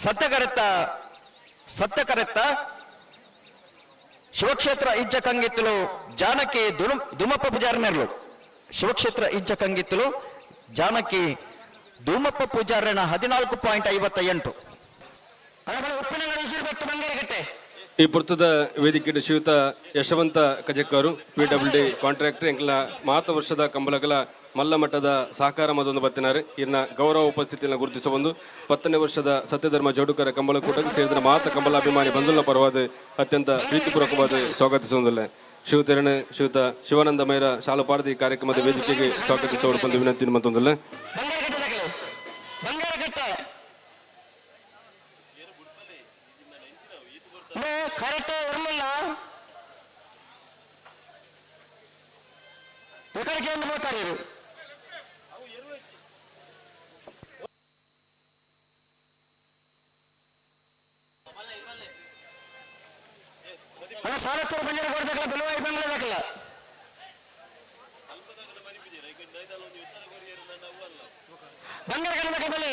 ಸತ್ಯಕರೆತ್ತ ಸತ್ಯಕರೆತ್ತ ಶಿವಕ್ಷೇತ್ರ ಇಜ್ಜ ಕಂಗಿತ್ತಲು ಜಾನಕಿ ದುಮಪ್ಪ ಪೂಜಾರಿನರ್ಲು. ಶಿವಕ್ಷೇತ್ರ ಇಜ್ಜ ಕಂಗಿತ್ತಲು ಜಾನಕಿ ಧೂಮಪ್ಪ ಪೂಜಾರನ 14.58. ಈ ಪುರ್ತದ ವೇದಿಕೆ ಶ್ರೀಯುತ ಯಶವಂತ ಕಜಕ್ಕರು ಪಿಡಬ್ಲ್ಯೂ ಡಿ ಕಾಂಟ್ರಾಕ್ಟರ್ ಎಂಕ್ಲ ಮಾತ ವರ್ಷದ ಕಂಬಳಗಳ ಮಲ್ಲ ಮಟ್ಟದ ಸಹಕಾರ ಮದೊಂದು ಬತ್ತಿನಾರೆ ಇನ್ನ ಗೌರವ ಉಪಸ್ಥಿತಿಯನ್ನು ಗುರುತಿಸುವ ಒಂದು 10ನೇ ವರ್ಷದ ಸತ್ಯಧರ್ಮ ಜೋಡುಕರ ಕಂಬಳಕೂಟಕ್ಕೆ ಸೇರಿದ ಮಾತ ಕಂಬಲಾಭಿಮಾನಿ ಬಂಧುಗಳ ಪರವಾದ ಅತ್ಯಂತ ಪ್ರೀತಿಪೂರ್ವಕವಾದ ಸ್ವಾಗತಿಸುವುದಿಲ್ಲ. ಶಿವತೆರಣ ಶ್ರೀಯುತ ಶಿವಾನಂದ ಮೈರ ಶಾಲು ಪಾಡದಿ ಕಾರ್ಯಕ್ರಮದ ವೇದಿಕೆಗೆ ಸ್ವಾಗತಿಸುವ ಬಂದು ವಿನಂತಿ ಮತ್ತೊಂದಿಲ್ಲ. ಸಾಲತ್ತೂರು ಬಂಜಾರ ಕೊಡ್ಬೇಕಲ್ಲ ಬೆಲವಾಯಿ ಬಂಗ್ಲಾದಕ್ಕಲ್ಲ ಬಂಗಾರ ಕಡಬೇಕ ಬಲಿ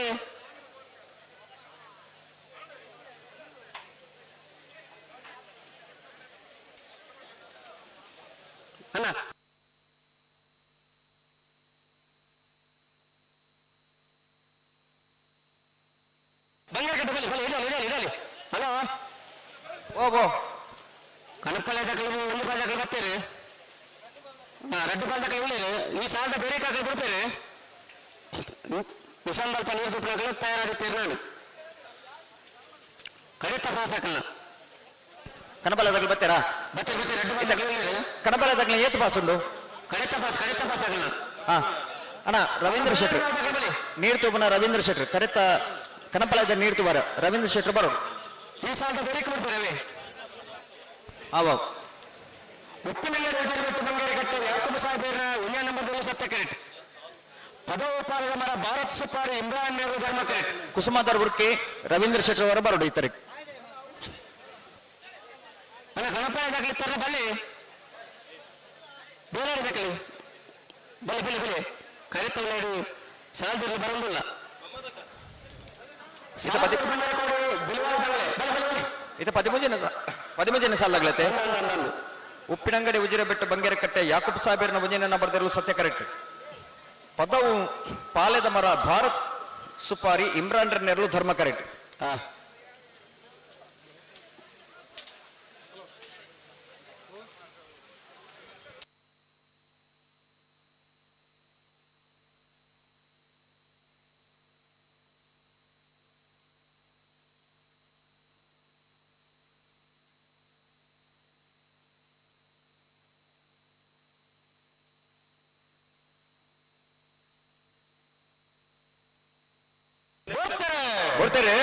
ಅಣ್ಣ ಬಂಗಾರ ಕಟ್ಟ ಬಲಿ ಬಲಿ ಇಡಲಿ ಇಡಲಿ ಇಡಲಿ. ಹಲೋ ಓ ಕಣಪಳ್ಳಿ ದಾಖಲೆ ಒಂದು ಪಾಲ್ ದಾಖಲೆ ಬರ್ತೀರಿ, ರಡ್ಡು ಪಾಲ್ ದಾಖಲೆ ಉಳ್ಳೇರಿ, ಈ ಸಾಲದ ಬೇರೆ ಕಾಕಲು ಬಿಡ್ತೀರಿ, ನಿಸಂದಲ್ಪ ನೀರು ತುಪ್ಪನಾಗಲು ತಯಾರಾಗುತ್ತೀರಿ. ನಾನು ಕಡಿತ ಪಾಸ್ ಹಾಕಲ್ಲ. ಕಣಬಲ ದಾಖಲೆ ಬರ್ತೀರಾ? ಬರ್ತೀರಿ ಬರ್ತೀರಿ, ರಡ್ಡು ಪಾಲ್ ದಾಖಲೆ ಉಳ್ಳೇರಿ. ಕಣಬಲ ದಾಖಲೆ ಏತು ಪಾಸ್ ಉಂಡು? ಕಡಿತ ಪಾಸ್, ಕಡಿತ ಪಾಸ್ ಆಗಲ್ಲ. ಹಾ ಅಣ್ಣ ರವೀಂದ್ರ ಶೆಟ್ರು ನೀರು ತುಪ್ಪನ ರವೀಂದ್ರ ಶೆಟ್ರು ಕರೆತ ಕಣಪಲ ನೀರು ತುಬಾರ ರವೀಂದ್ರ ಶೆಟ್ರು ಬರೋ. ಈ ಸಾಲದ ಬೇರೆ ಬಿಡ್ತಾರೆ. ಆವ ಉಪ್ಪಿನಂಗಡಿ ಉಜಿರ್ಬೆಟ್ಟು ಬಂಗಾರ ಕಟ್ಟೆ ಯಾಕುಬ ಸಾಹೇಬರ ಒಂದೇ ನಂಬರ್ದಲ್ಲಿ ಸತ್ಯ ಕರೆಕ್ಟ್. ಪದೋಪಾಲದ ಮರ ಭಾರತ್ ಸುಪಾರಿ ಇಮ್ರಾನ್ ನೆಹರು ಧರ್ಮ ಕರೆಕ್ಟ್. ಕುಸುಮಾದರ್ ಉರ್ಕಿ ರವೀಂದ್ರ ಶೆಟ್ರು ಅವರ ಬರೋಡು ಈ ತಾರೀಕು. ಅಲ್ಲ ಗಣಪತಿ ದಾಖಲೆ ತರ ಬಲ್ಲಿ ಬೇರೆ ದಾಖಲೆ ಬಲಿ ಬಲಿ ಬಲಿ ಕರೆತ ಸಾಲದಲ್ಲಿ ಬರೋದಿಲ್ಲ. ಇದು 13 ಸಾಲಾಗ್ಲತ್ತೆ. ಉಪ್ಪಿನಂಗಡಿ ಉಜಿರೆ ಬೆಟ್ಟು ಬಂಗೇರಕಟ್ಟೆ ಯಾಕೂಬ್ ಸಾಹೇಬರ್ನ ಒಂಜಿನ ಬರೆದಿರಲು ಸತ್ಯ ಕರೆಕ್ಟ್. ಪದವು ಪಾಲೆದ ಮರ ಭಾರತ್ ಸುಪಾರಿ ಇಮ್ರಾನ್ ನೆರಳು ಧರ್ಮ ಕರೆಕ್ಟ್. ಬರ್ತಾರೆ.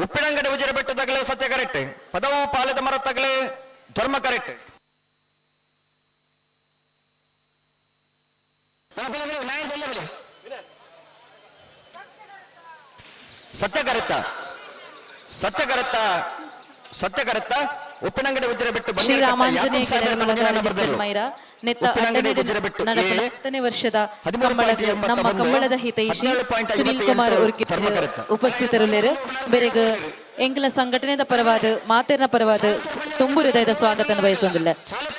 ಉಪ್ಪಿನಂಗಡಿ ಉಜಿರೆ ಬೆಟ್ಟು ತಗಲೆ ಸತ್ಯ ಕರೆಕ್ಟ್. ಪದವು ಪಾಲೆದ ಮರ ತಗಲೆ ಧರ್ಮ ಕರೆಕ್ಟ್. ಸತ್ಯ ಕರೆಕ್ತ ಸತ್ಯ ಕರೆಕ್ತ ಸತ್ಯ ಕರೆಕ್ತ. ಉಪ್ಪಿನಂಗಡಿ ಉಜಿರೆ ಬೆಟ್ಟು ಶ್ರೀ ರಾಮಾಂಜನೇಯ ರಿಜಿಸ್ಟರ್ಡ್ ಮೈರಾ ನೆತ್ತ 10ನೇ ವರ್ಷದ ಕಂಬಳದ ನಮ್ಮ ಕಂಬಳದ ಹಿತೈಷಿ ಸುನಿಲ್ ಕುಮಾರ್ ಉರ್ಕಿ ಉಪಸ್ಥಿತರುಲ್ಲೇರು. ಬೆರೆಗ್ ಎಂಕಲ ಸಂಘಟನೆದ ಪರವಾದ ಮಾತೆರ್ನ ಪರವಾದ ತುಂಬು ಹೃದಯದ ಸ್ವಾಗತನ ಬಯಸೊಂದುಲ್ಲ.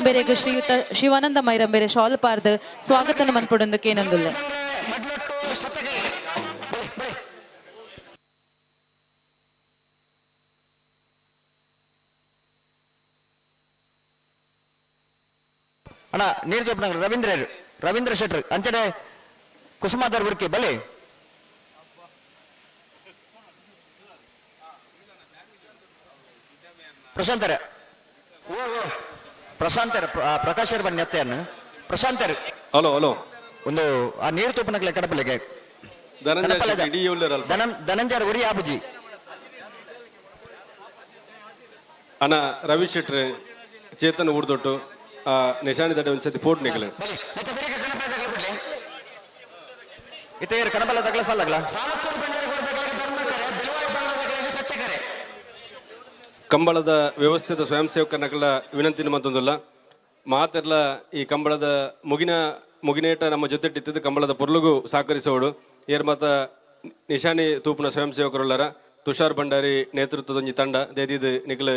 ಬೆರೆಗ್ ಶ್ರೀಯುತ ಶಿವಾನಂದ ಮೈರಂ ಬೇರೆ ಶಾಲ್ ಪಾರ್ದ್ ಸ್ವಾಗತನ ಮನ್ಪುಡೊಂದು ಕೇನೊಂದುಲ್ಲ. ಅಣ್ಣ ನೀರು ಚೊಪ್ಪನ ರವೀಂದ್ರ ರವೀಂದ್ರ ಶೆಟ್ರ್ ಅಂಚನೆ ಕುಸುಮಾದರ್ ಉರ್ಕಿ ಬಲೆ. ಪ್ರಶಾಂತರ ಪ್ರಶಾಂತರ ಪ್ರಕಾಶರ್ ಬನ್ನಿ ಅತ್ತೆಯನ್ನು ಪ್ರಶಾಂತರ್. ಹಲೋ ಹಲೋ ಒಂದು ಆ ನೀರು ತೂಪನಕ್ಲೆ ಕಡಪಲೆಗೆ ಧನಂಜಯ ಉರಿ ಆಬುಜಿ. ಅಣ್ಣ ರವಿ ಶೆಟ್ರ್ ಚೇತನ್ ಊರ್ದೊಟ್ಟು ನಿಶಾನಿ ದಡೆ ಒಂದ್ಸತಿ ಪೋಟ್ ನಿಗಲೆ. ಇತ್ತೆ ಕಣಬಲ ತಗಲ ಸಾಲಗ್ಲ. ಕಂಬಳದ ವ್ಯವಸ್ಥೆದ ಸ್ವಯಂ ಸೇವಕರನ್ನಕಲ ವಿನಂತಿನ ಮತ್ತೊಂದಲ್ಲ ಮಾತೆರ್ಲ ಈ ಕಂಬಳದ ಮುಗಿನೇಟ ನಮ್ಮ ಜೊತೆ ಕಂಬಳದ ಪೊರ್ಲುಗು ಸಹಕರಿಸೋಡು. ಏರ್ ಮಾತ ನಿಶಾನಿ ತೂಪುನ ಸ್ವಯಂ ಸೇವಕರುಳ್ಳರ ತುಷಾರ್ ಭಂಡಾರಿ ನೇತೃತ್ವದ ಒಂಜಿ ತಂಡ ದೇದಿದ್ ನಿಕಲ್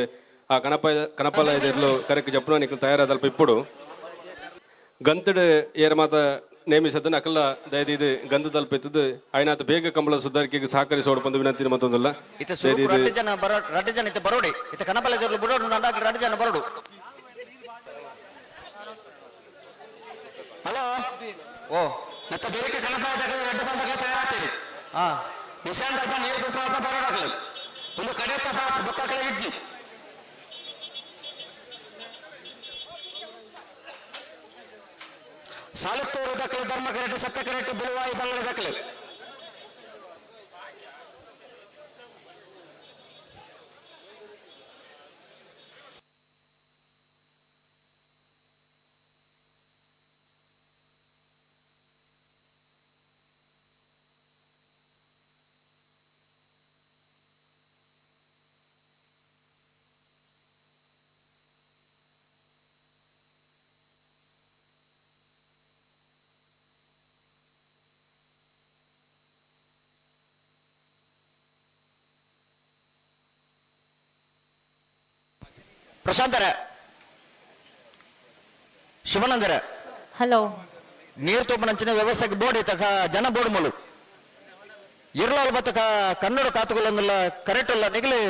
ಆ ಕಣಪ ಕಣಪಲ ಎದುರ್ಲು ಕರೆಕ್ ಜಪ್ಪುನ ನಿಕಲ್ ತಯಾರಾದಲ್ಪ ಇಪ್ಪುಡು. ಗಂತಡ್ ಏರ್ ಮಾತ ನೇಮಿಸದನ್ನ ಅಕಲ್ಲ ದಯದೀದ್ ಗಂಧದಲ್ಪ ಇತ್ತದು ಆಯ್ನಾತ್ ಬೇಗ ಕಂಬಳ ಸುಧಾರಿಕೆಗೆ ಸಹಕರಿಸೋಡು ಬಂದು ವಿನಂತಿ ಮತ್ತೊಂದಲ್ಲ. ಇತ್ತೆ ಸುರುಕು ರಡ್ಡ್ ಜನ ಬರೋ ರಡ್ಡ್ ಜನ ಇತ್ತೆ ಬರೋಡಿ ಇತ್ತೆ ಕಣಪಲ ಎದುರ್ಲು ಬುಡೋಡು ದಂಡ ರಡ್ಡ್ ಜನ ಬರೋಡು. ಹಲೋ ಓ ಮತ್ತೆ ಬೇರೆ ಕಣಪಲ ರಡ್ಡ್ ಬಂದಾಗ ತಯಾರಾಗ್ತೀರಿ. ಹಾ ನಿಶಾಂತ್ ಅಲ್ಪ ನೀರು ತುಪ್ಪ ಬರೋಡಾಗಲಿ ಒಂದು ಕಡೆ ತಪಾಸ್ ಬೊಕ್ಕ ಕಡೆ ಇಜ್ಜಿ. ಸಾಲತ್ತೂರು ದಕ್ಕಲು ಧರ್ಮ ಕರೆಕ್ಟ್ ಸತ್ಯ ಕರೆಕ್ಟ್ ಬಿಳುವಾಯಿ ಬಂಗಲೆ ದಕ್ಕಲು. ಪ್ರಶಾಂತರ ಶಿವಾನಂದರ ಹಲೋ ನೀರು ತೋಪನಂಚಿನ ವ್ಯವಸ್ಥೆಗೆ ಬೋರ್ಡ್ ಇತ್ತಕ ಜನ ಬೋರ್ಡ್ ಮೂಲು ಇರ್ಲಾಲ್ ಬತ್ತಕ ಕನ್ನಡ ಕಾತುಗಳನ್ನೆಲ್ಲ ಕರೆಕ್ಟ್ ಅಲ್ಲ ನಿಗಲಿ.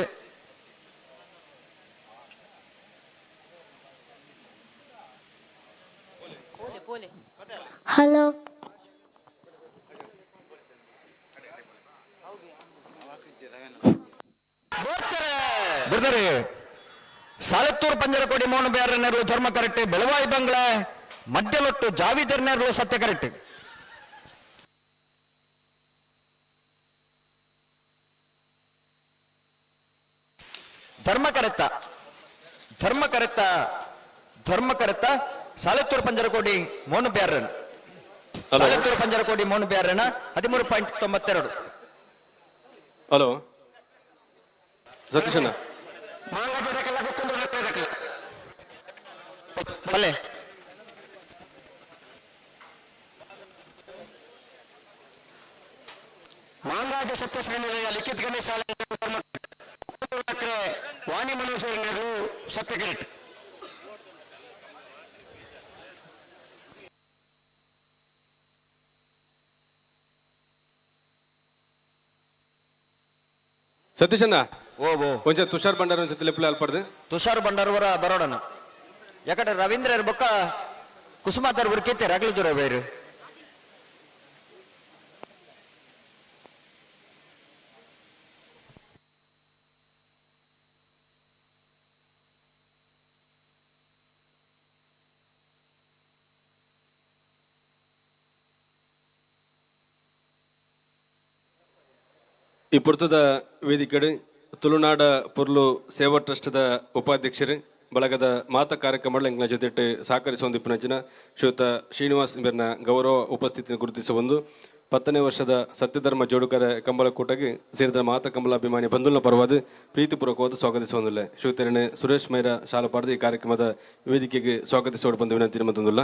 ಹಲೋ ಬಿಡ್ತಾರೆ. ಸಾಲತ್ತೂರು ಪಂಜರಕೋಡಿ ಮೋಹನ್ ಬೇರನೇರು ಧರ್ಮ ಕರೆಕ್ಟ್. ಬೆಳವಾಯಿ ಬಂಗ್ಲೆ ಮಧ್ಯಲೊಟ್ಟು ಜಾವಿದರ್ನೇರು ಸತ್ಯ ಕರೆಕ್ಟ್. ಧರ್ಮ ಕರೆತ್ತ ಧರ್ಮ ಕರೆತ್ತ ಧರ್ಮ ಕರೆತ್ತ ಸಾಲತ್ತೂರು ಪಂಜರಕೋಡಿ ಮೋಹನ್ ಬ್ಯಾರನ್ ಸಾಲತ್ತೂರು ಪಂಜರಕೋಡಿ ಮೋಹನ್ ಬ್ಯಾರನ 13.92. ಹಲೋ ಸತೀಶಣ್ಣ. ಬಲ್ಲೆ ಮಾಂಗಾಜ ಸತ್ಯಶ್ರೀ ನಿಲಯ ಲಿಖಿತ್ ಗಣೇಶ್ ಶಾಲೆ ವಾಣಿ ಮನೋಜ್ ಸತ್ಯ ಕರೆಕ್ಟ್. ಸತೀಶಣ್ಣ, ಓ ಓ ಒಂಚ ತುಷಾರ್ ಭಂಡಾರ ಒಂದ್ಸತಿ ಲೆಪ್ಪಲೆ ಅಲ್ಪಡ್ದು. ತುಷಾರ್ ಭಂಡಾರವರ ಬರೋಡನ ಯಾಕಂದ್ರೆ ರವೀಂದ್ರ ಬೊಕ್ಕ ಕುಸುಮಾದರ್ ಬುರ್ಕೇತೆ ರಗಲು ದೂರ ಬೇರು. ಈ ಪುರ್ತದ ವೇದಿಕೆಡು ತುಳುನಾಡ ಪೊರ್ಲು ಸೇವಾ ಟ್ರಸ್ಟ್ದ ಉಪಾಧ್ಯಕ್ಷರು ಬಳಗದ ಮಾತ ಕಾರ್ಯಕ್ರಮಗಳ ಎಂಕ್ಲ ಜೊತೆಟ್ ಸಹಕರಿಸುವಂದಿಪ್ಪುನಂಚಿನ ಶ್ರೀಯುತ ಶ್ರೀನಿವಾಸ್ ಇಂಬೆರ್ನ ಗೌರವ ಉಪಸ್ಥಿತಿಯನ್ನು ಗುರುತಿಸುವಂದು 10ನೇ ವರ್ಷದ ಸತ್ಯಧರ್ಮ ಜೋಡುಕರ ಕಂಬಳಕೂಟಕ್ಕೆ ಸೇರಿದ ಮಾತ ಕಂಬಳ ಅಭಿಮಾನಿ ಬಂಧುಲ್ನ ಪರವಾದ ಪ್ರೀತಿಪೂರ್ವಕವಾದ ಸ್ವಾಗತಿಸುವಂದಿಲ್ಲ. ಶ್ರೀಯುತರಣೆ ಸುರೇಶ್ ಮೈರ ಶಾಲಪಾಡದ ಈ ಕಾರ್ಯಕ್ರಮದ ವೇದಿಕೆಗೆ ಸ್ವಾಗತಿಸೋಡು ಬಂದು ವಿನಂತಿ ಮತ್ತೊಂದಿಲ್ಲ.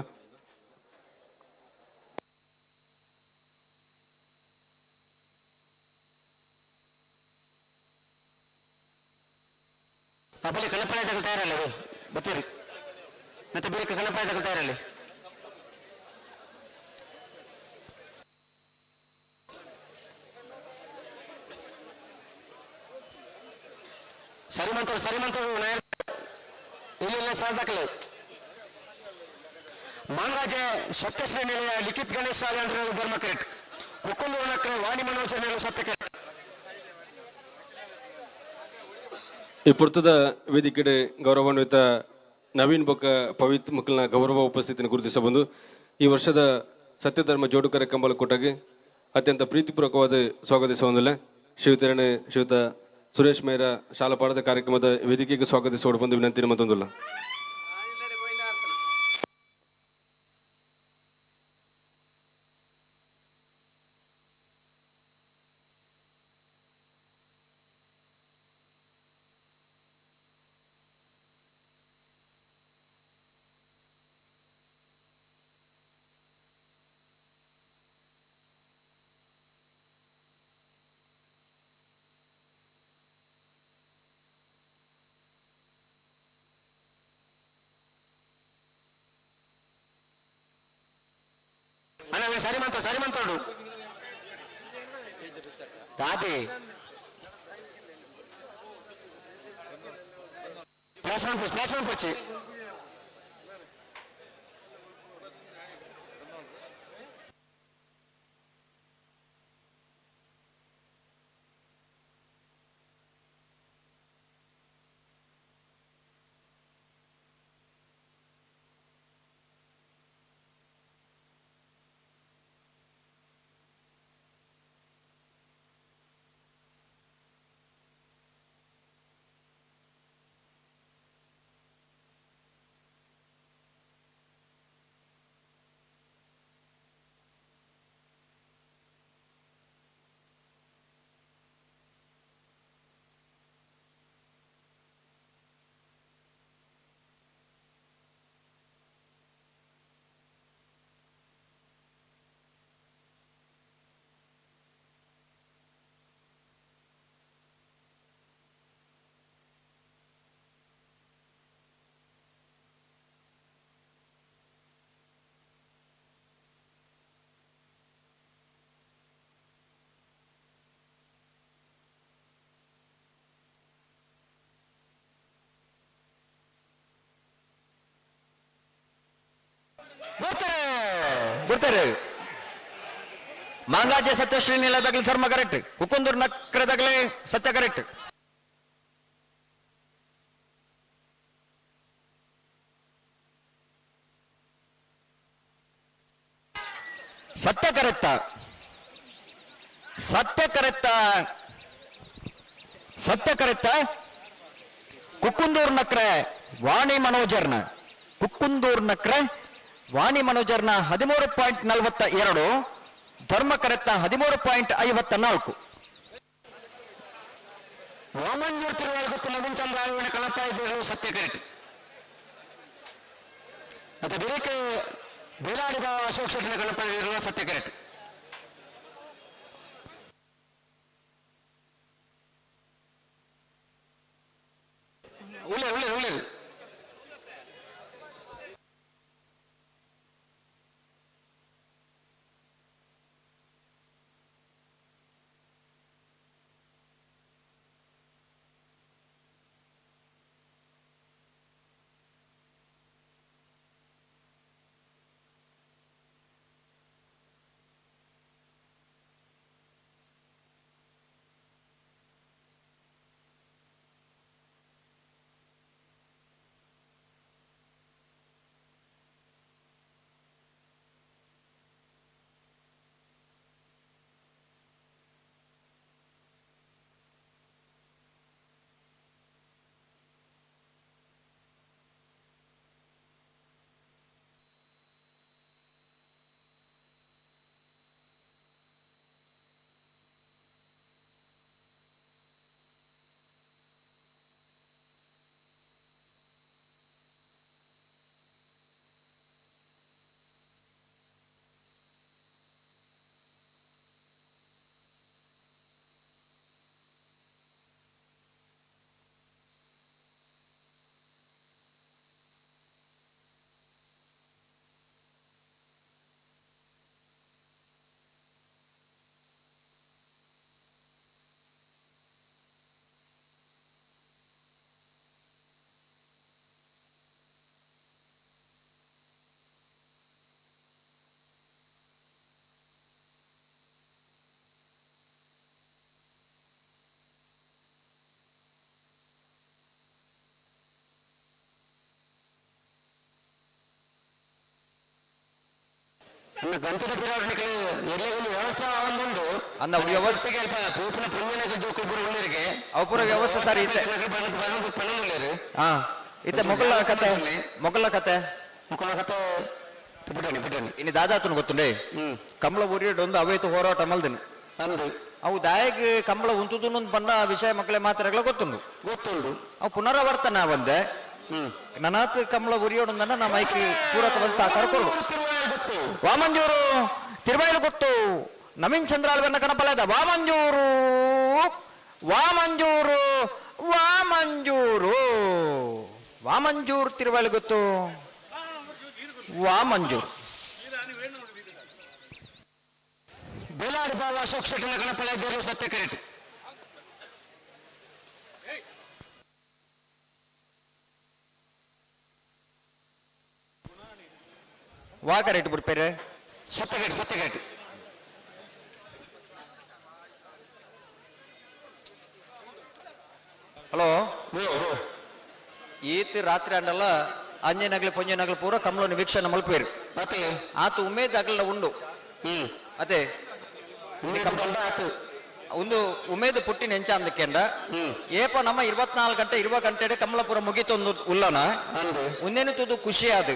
ಬಲಿ ಕಳಪಾಯ ತಗೊಳ್ತಾ ಇರಲ್ಲ ಬತ್ತೀರಿ ಮತ್ತೆ ಬೇರೆ ಕಳಪಾಯ ತಗೊಳ್ತಾ ಇರಲ್ಲ. ಸರಿಮಂತರು ಸರಿಮಂತರು ಇಲ್ಲ ಸಾಧಕಲು ಮಾಂಗಾಜೆ ಸತ್ಯಶ್ರೀ ನಿಲಯ ಲಿಖಿತ್ ಗಣೇಶ್ ಶಾಲೆ ಅಂದ್ರೆ ಧರ್ಮ ಕರೆಕ್ಟ್. ಕುಕ್ಕುಂದೂರು ನಕ್ರೆ ವಾಣಿ ಮನೋಜ್ ಸತ್ಯ ಕರೆಕ್ಟ್. ಈ ಪುರ್ತದ ವೇದಿಕೆಡೆ ಗೌರವಾನ್ವಿತ ನವೀನ್ ಬೊಕ್ಕ ಪವಿತ್ ಮುಕ್ಕಲ್ನ ಗೌರವ ಉಪಸ್ಥಿತಿಯನ್ನು ಗುರುತಿಸಬಂದು ಈ ವರ್ಷದ ಸತ್ಯಧರ್ಮ ಜೋಡುಕರ ಕಂಬಳಕೂಟಗೆ ಅತ್ಯಂತ ಪ್ರೀತಿಪೂರ್ವಕವಾದ ಸ್ವಾಗತಿಸುವಂದಿಲ್ಲ. ಶಿವತರಣೆ ಶ್ರೀಯುತ ಸುರೇಶ್ ಮೇರ ಶಾಲಾ ಪಾಠದ ಕಾರ್ಯಕ್ರಮದ ವೇದಿಕೆಗೆ ಸ್ವಾಗತಿಸೋಡು ಬಂದು ವಿನಂತಿ ಮತ್ತೊಂದಿಲ್ಲ. ಅಣ್ಣ ಸರಿ ಮಂತ ಸರಿ ಮಂತೋಡು ದಾದಿ ಪ್ಲೇಸ್ಮೆಂಟ್ ಪ್ಲೇಸ್ಮೆಂಟ್ ಪಚ್ಚಿ. ಬರ್ತಾರೆ ಮಾಂಗಾಜೆ ಸತ್ಯಶ್ರೀ ನಿಲಯದಾಗಲಿ ಧರ್ಮ ಕರೆಕ್ಟ್, ಕುಕ್ಕುಂದೂರು ನಕ್ರದಾಗಲಿ ಸತ್ಯ ಕರೆಕ್ಟ್. ಸತ್ಯ ಕರೆಕ್ಟ, ಸತ್ಯ ಕರೆಕ್ಟ, ಸತ್ಯ ಕರೆಕ್ಟ. ಕುಕ್ಕುಂದೂರು ನಕ್ರೆ ವಾಣಿ ಮನೋಜರ್ನ, ಕುಕ್ಕುಂದೂರು ನಕ್ರೆ ವಾಣಿ ಮನೋಜರ್ನ 13.42, ಧರ್ಮ ಕರೆತ್ತ 13.54. ವಾಮಂಜೂರ್ ತಿರುವಾಳ್ಗೊತ್ತು ನವೀನ್ ಚಂದ್ರ ಆಳ್ವಿನ ಕಳಪ ಇದ್ದರು ಸತ್ಯ ಕರೆಕ್ಟ್. ಮತ್ತೆ ಬೇರೆ ಬೇಲಾಡಿದ ಅಶೋಕ್ ಶೆಟ್ಟಿನ ಕಳಪ ಇರುವ ಸತ್ಯ ಕರೆಕ್ಟ್. ಗಂತದ ಪಿರಾವಣಿಗೆ ಎಲ್ಲ ವ್ಯವಸ್ಥೆ ಒಂದುಂಡು ಅಂದ ವ್ಯವಸ್ಥೆ ಪೂಪನ ಪುಣ್ಯನಗರ ಜೋಕುಲು ಪೂರ ಉಳ್ಳೇರಿಗೆ ಅವು ಪೂರ ವ್ಯವಸ್ಥೆ ಸರಿ ಇತ್ತೆ ಹಾ ಇತ್ತೆ ಮೊಗಲ ಕತೆ ಮೊಗಲ ಕತೆ ಮೊಗಲ ಕತೆ ಪುಟ್ಟಣಿ ಪುಟ್ಟಣಿ ಇನ್ನು ದಾದಾತನ ಗೊತ್ತುಂಡೆ ಕಂಬಳ ಊರಿಡ್ ಒಂದು ಅವೈತು ಹೋರಾಟ ಮಲ್ದಿನ ಅಂದು ಅವು ದಾಯಗ್ ಕಂಬಳ ಉಂತುದು ಬಣ್ಣ ವಿಷಯ ಮಕ್ಕಳೇ ಮಾತ್ರ ಗೊತ್ತುಂಡು ಗೊತ್ತುಂಡು ಅವು ಪುನರಾವರ್ತನ ಒಂದೆ ನನಾತ್ ಕಂಬಳ ಉರಿಯೋಡಂದನ್ನ ನಮ್ಮ ಮೈಕ್ ಪೂರಕ ಬಂದು ಸಹಕಾರ ಕೊಡು ವಾಮಂಜೂರು ತಿರುವಾಯಿಲು ಗೊತ್ತು ನವೀನ್ ಚಂದ್ರ ಅಲ್ವನ್ನ ಕನಪಲದ ವಾಮಂಜೂರು ವಾಮಂಜೂರು ವಾಮಂಜೂರು ವಾಮಂಜೂರು ತಿರುವಾಯಿಲು ಗೊತ್ತು ವಾಮಂಜೂರು ಬೇಲಾಡಿ ಬಾವ ಅಶೋಕ್ ಶೆಟ್ಟನ ಗಣಪಳ ಸತ್ಯ ಕರೆಕ್ಟ್ ವಾ ಕರೆಕ್ಟ್ ಬಿಡ್ಪೇರೆ ಸತ್ಯ ಸತ್ಯ ಕರೆಕ್ಟ್ ಹಲೋ ಈತ್ ರಾತ್ರಿ ಅಂಡಲ್ಲ ಅಂಜನಗಲಿ ಪೊಂಜನಗಲಿ ಪೂರ ಕಮಲನ್ನು ವೀಕ್ಷಣೆ ಮಲ್ಪೇರು ಮತ್ತೆ ಆತ ಉಮೇದ್ ಅಗಲ ಉಂಡು ಅದೇ ಒಂದು ಉಮೇದ್ ಪುಟ್ಟಿನ ಎಂಚ ಅಂದಕ್ಕೆಂಡ ಏಪ ನಮ್ಮ 24 ಗಂಟೆ 20 ಗಂಟೆ ಕಮಲಪುರ ಮುಗಿತೊಂದು ಉಲ್ಲನ ಉಂದೇನು ತುದು ಖುಷಿ ಅದು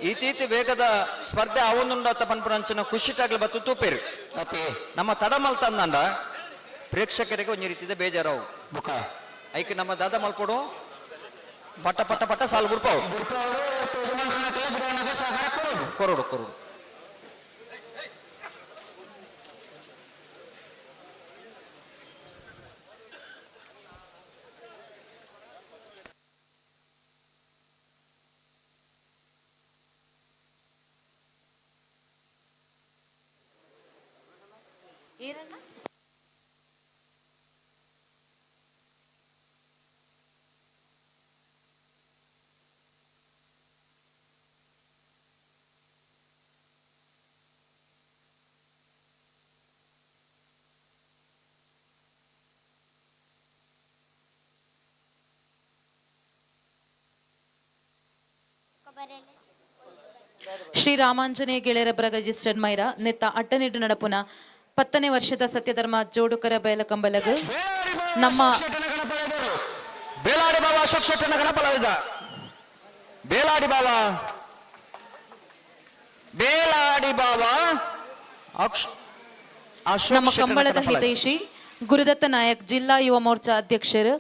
ಈತೀತಿ ವೇಗದ ಸ್ಪರ್ಧೆ ಅವನುಂಡ ಪನ್ಪುರಂಚಿನ ಖುಷಿ ಟಾಗ್ಲ ಬತ್ತು ತೂಪೇರು ನಮ್ಮ ತಡಮಲ್ ತಂದಂಡ ಪ್ರೇಕ್ಷಕರಿಗೆ ಒಂಜಿ ರೀತಿದ ಬೇಜಾರವು ಬುಕ ಐಕ್ ನಮ್ಮ ದಾದ ಮಲ್ಪೊಡು ಪಟ್ಟ ಪಟ್ಟ ಪಟ್ಟ ಸಾಲು ಬುಡ್ಪಾವು ಕೊರಡು ಕೊರಡು ಶ್ರೀ ರಾಮಾಂಜನೇಯ ಗೆಳೆಯರ ಬರಗ ರಿಜಿಸ್ಟರ್ಡ್ ಮೈರ ನೆತ್ತ ಅಟ್ಟನಿಡು ನಡಪುನ 10ನೇ ವರ್ಷದ ಸತ್ಯಧರ್ಮ ಜೋಡುಕರ ಬಯಲಕಂಬಲಗ ನಮ್ಮ ಬೇಲಾಡಿ ಬಾಬಾ ಅಶೋಕ್ ಶೆಟ್ಟನ ಗಣಪಲಾದ ಬೇಲಾಡಿ ಬಾಬಾ ಬೇಲಾಡಿ ಬಾಬಾ ನಮ್ಮ ಕಂಬಳದ ಹಿತೈಷಿ ಗುರುದತ್ತ ನಾಯಕ್ ಜಿಲ್ಲಾ ಯುವ ಮೋರ್ಚಾ ಅಧ್ಯಕ್ಷರು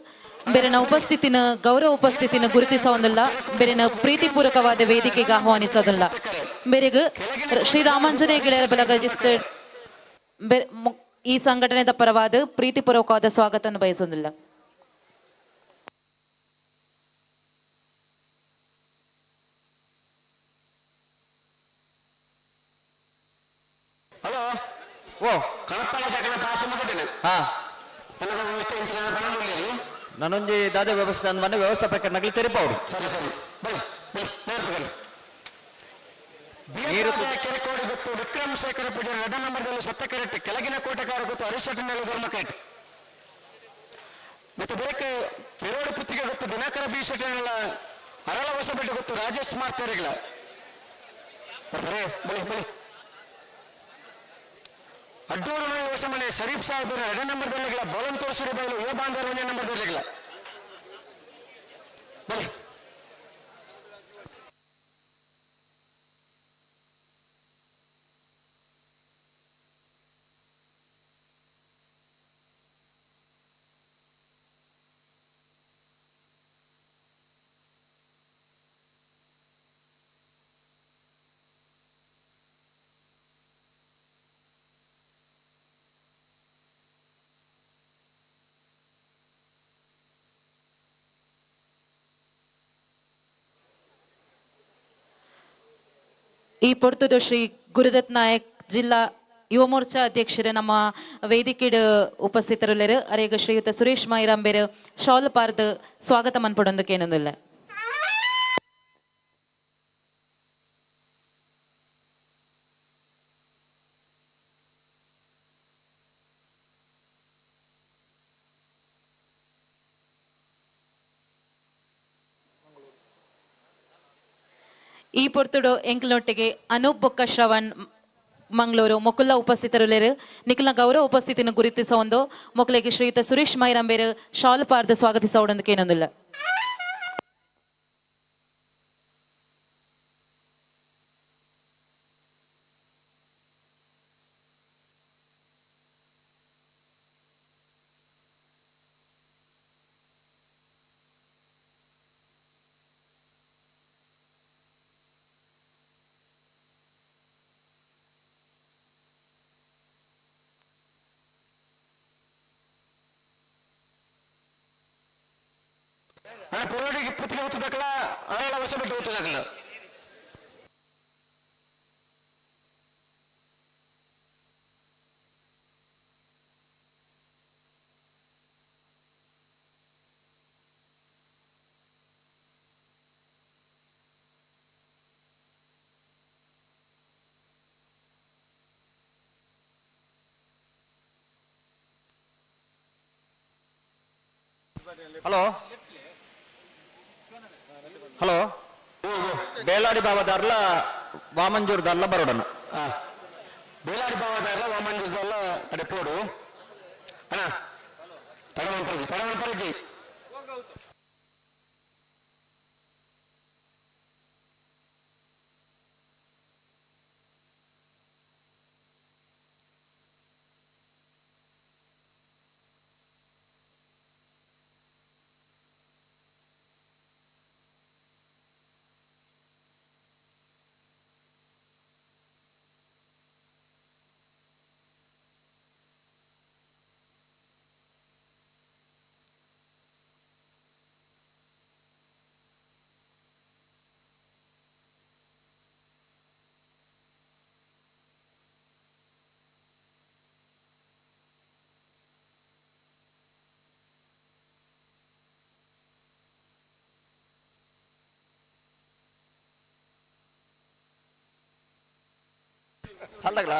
ಬೇರೆನ ಉಪಸ್ಥಿತಿನ ಗೌರವ ಉಪಸ್ಥಿತಿನ ಗುರುತಿಸೋದಿಲ್ಲ, ಬೇರೆನ ಪ್ರೀತಿಪೂರ್ವಕವಾದ ವೇದಿಕೆಗೆ ಆಹ್ವಾನಿಸೋದಿಲ್ಲ. ಬೇರೆಗ ಶ್ರೀ ರಾಮಾಂಜನೇಯ ಗೆಳೆಯರ ಬಳಗ ರಿಜಿಸ್ಟರ್ಡ್ ಈ ಸಂಘಟನೆದ ಪರವಾದ ಪ್ರೀತಿಪೂರ್ವಕವಾದ ಸ್ವಾಗತವನ್ನು ಬಯಸೋದಿಲ್ಲ. ಹಲೋ ಓ ಹಾ ನಾನೊಂದು ದಾದ ವ್ಯವಸ್ಥೆ ಅಂದ ಮನೆ ವ್ಯವಸ್ಥಾಪಕ ನಗಲಿ ತೆರಿಪವರು. ಸರಿ ಸರಿ ಬನ್ನಿ ಬನ್ನಿ ನೀರು ಕೆರೆಕೋಡಿ ಗೊತ್ತು ವಿಕ್ರಮ್ ಶೇಖರ ಪೂಜಾರಿ ಎರಡನೇ ನಂಬರ್ದಲ್ಲಿ ಸತ್ತ ಕರೆಕ್ಟ್ ಕೆಳಗಿನ ಕೋಟೆಕಾರ ಗೊತ್ತು ಹರೀಶ್ ಶೆಟ್ಟನಲ್ಲಿ ಧರ್ಮ ಕರೆಕ್ಟ್ ಮತ್ತೆ ಬೇಕೆ ಪಿರೋಡು ಪುತ್ತಿಗೆ ಗೊತ್ತು ದಿನಕರ ಬಿ ಶೆಟ್ಟನೆಲ್ಲ ಅರಳ ಹೊಸಬೆಟ್ಟು ಗೊತ್ತು ರಾಜೇಶ್ ಮಾರ್ತಾರಿಗಳ ಬರೇ ಬಲಿ ಬಲಿ ಅಡ್ಡೂರು ಹೊಸಮನೆ ಶರೀಫ್ ಸಾಹೇಬ್ ಎರಡನೇ ನಂಬರ್ದಲ್ಲಿಗಳ ಬೋಲನ್ ತೋರಿಸಿರಿ ಬಯಲು ಯುವ ಬಾಂಧವರು ಒಂದನೇ ನಂಬರ್ದಲ್ಲಿಗಳ ಬಲಿ ಈ ಪೊರ್ತುಡು ಶ್ರೀ ಗುರುದತ್ ನಾಯಕ್ ಜಿಲ್ಲಾ ಯುವ ಮೋರ್ಚಾ ಅಧ್ಯಕ್ಷರು ನಮ್ಮ ವೇದಿಕೆಡ್ ಉಪಸ್ಥಿತರುಲ್ಲೆರ್ ಅರೇಗ ಶ್ರೀಯುತ ಸುರೇಶ್ ಮಾಯಿರಾಂಬೇರ್ ಶಾಲ್ ಪಾರ್ದ್ ಸ್ವಾಗತ ಮನ್ಪೊಡೊಂದು ಈ ಪೊರ್ತುಡು ಎಂಕ್ಲನೊಟ್ಟಿಗೆ ಅನೂಪ್ ಬೊಕ್ಕ ಶ್ರವಣ್ ಮಂಗಳೂರು ಮೊಕುಲ್ಲ ಉಪಸ್ಥಿತರುಲೇರು ನಿಖಿಲ್ನ ಗೌರವ ಉಪಸ್ಥಿತಿನ ಗುರುತಿಸೊಂದು ಮೊಕಲೆಗೆ ಶ್ರೀಯುತ ಸುರೇಶ್ ಮೈರಂಬೇರು ಶಾಲು ಪಾರ್ದು ಸ್ವಾಗತಿಸೋಡೊಂದು ಅಣ್ಣ ಪುರೋಡಿಗೆ ಇಪ್ಪತ್ತಿಗೆ ಹೊತ್ತದಕ್ಕಲ್ಲ ಅರಳ ವರ್ಷ ಬಿಟ್ಟು ಹೊತ್ತದಕ್ಕಲ್ಲ. ಹಲೋ ಹಲೋ, ಬೇಲಾಡಿ ಬಾವದಾರ್ಲ ವಾಮಂಜೂರ್ದಾರ್ಲ ಬರೋಡನ. ಬೇಲಾಡಿ ಬಾವದಾರ್ಲ ವಾಮಂಜೂರ್ದಾರ್ಲ ಅಡೆ ಪೋಡು. ಅಣ್ಣ ತಡವನ್ ಪರಜಿ, ತಡವನ್ ಪರಜಿ. ಸಾಲ್ದಾಗ್ಲಾ?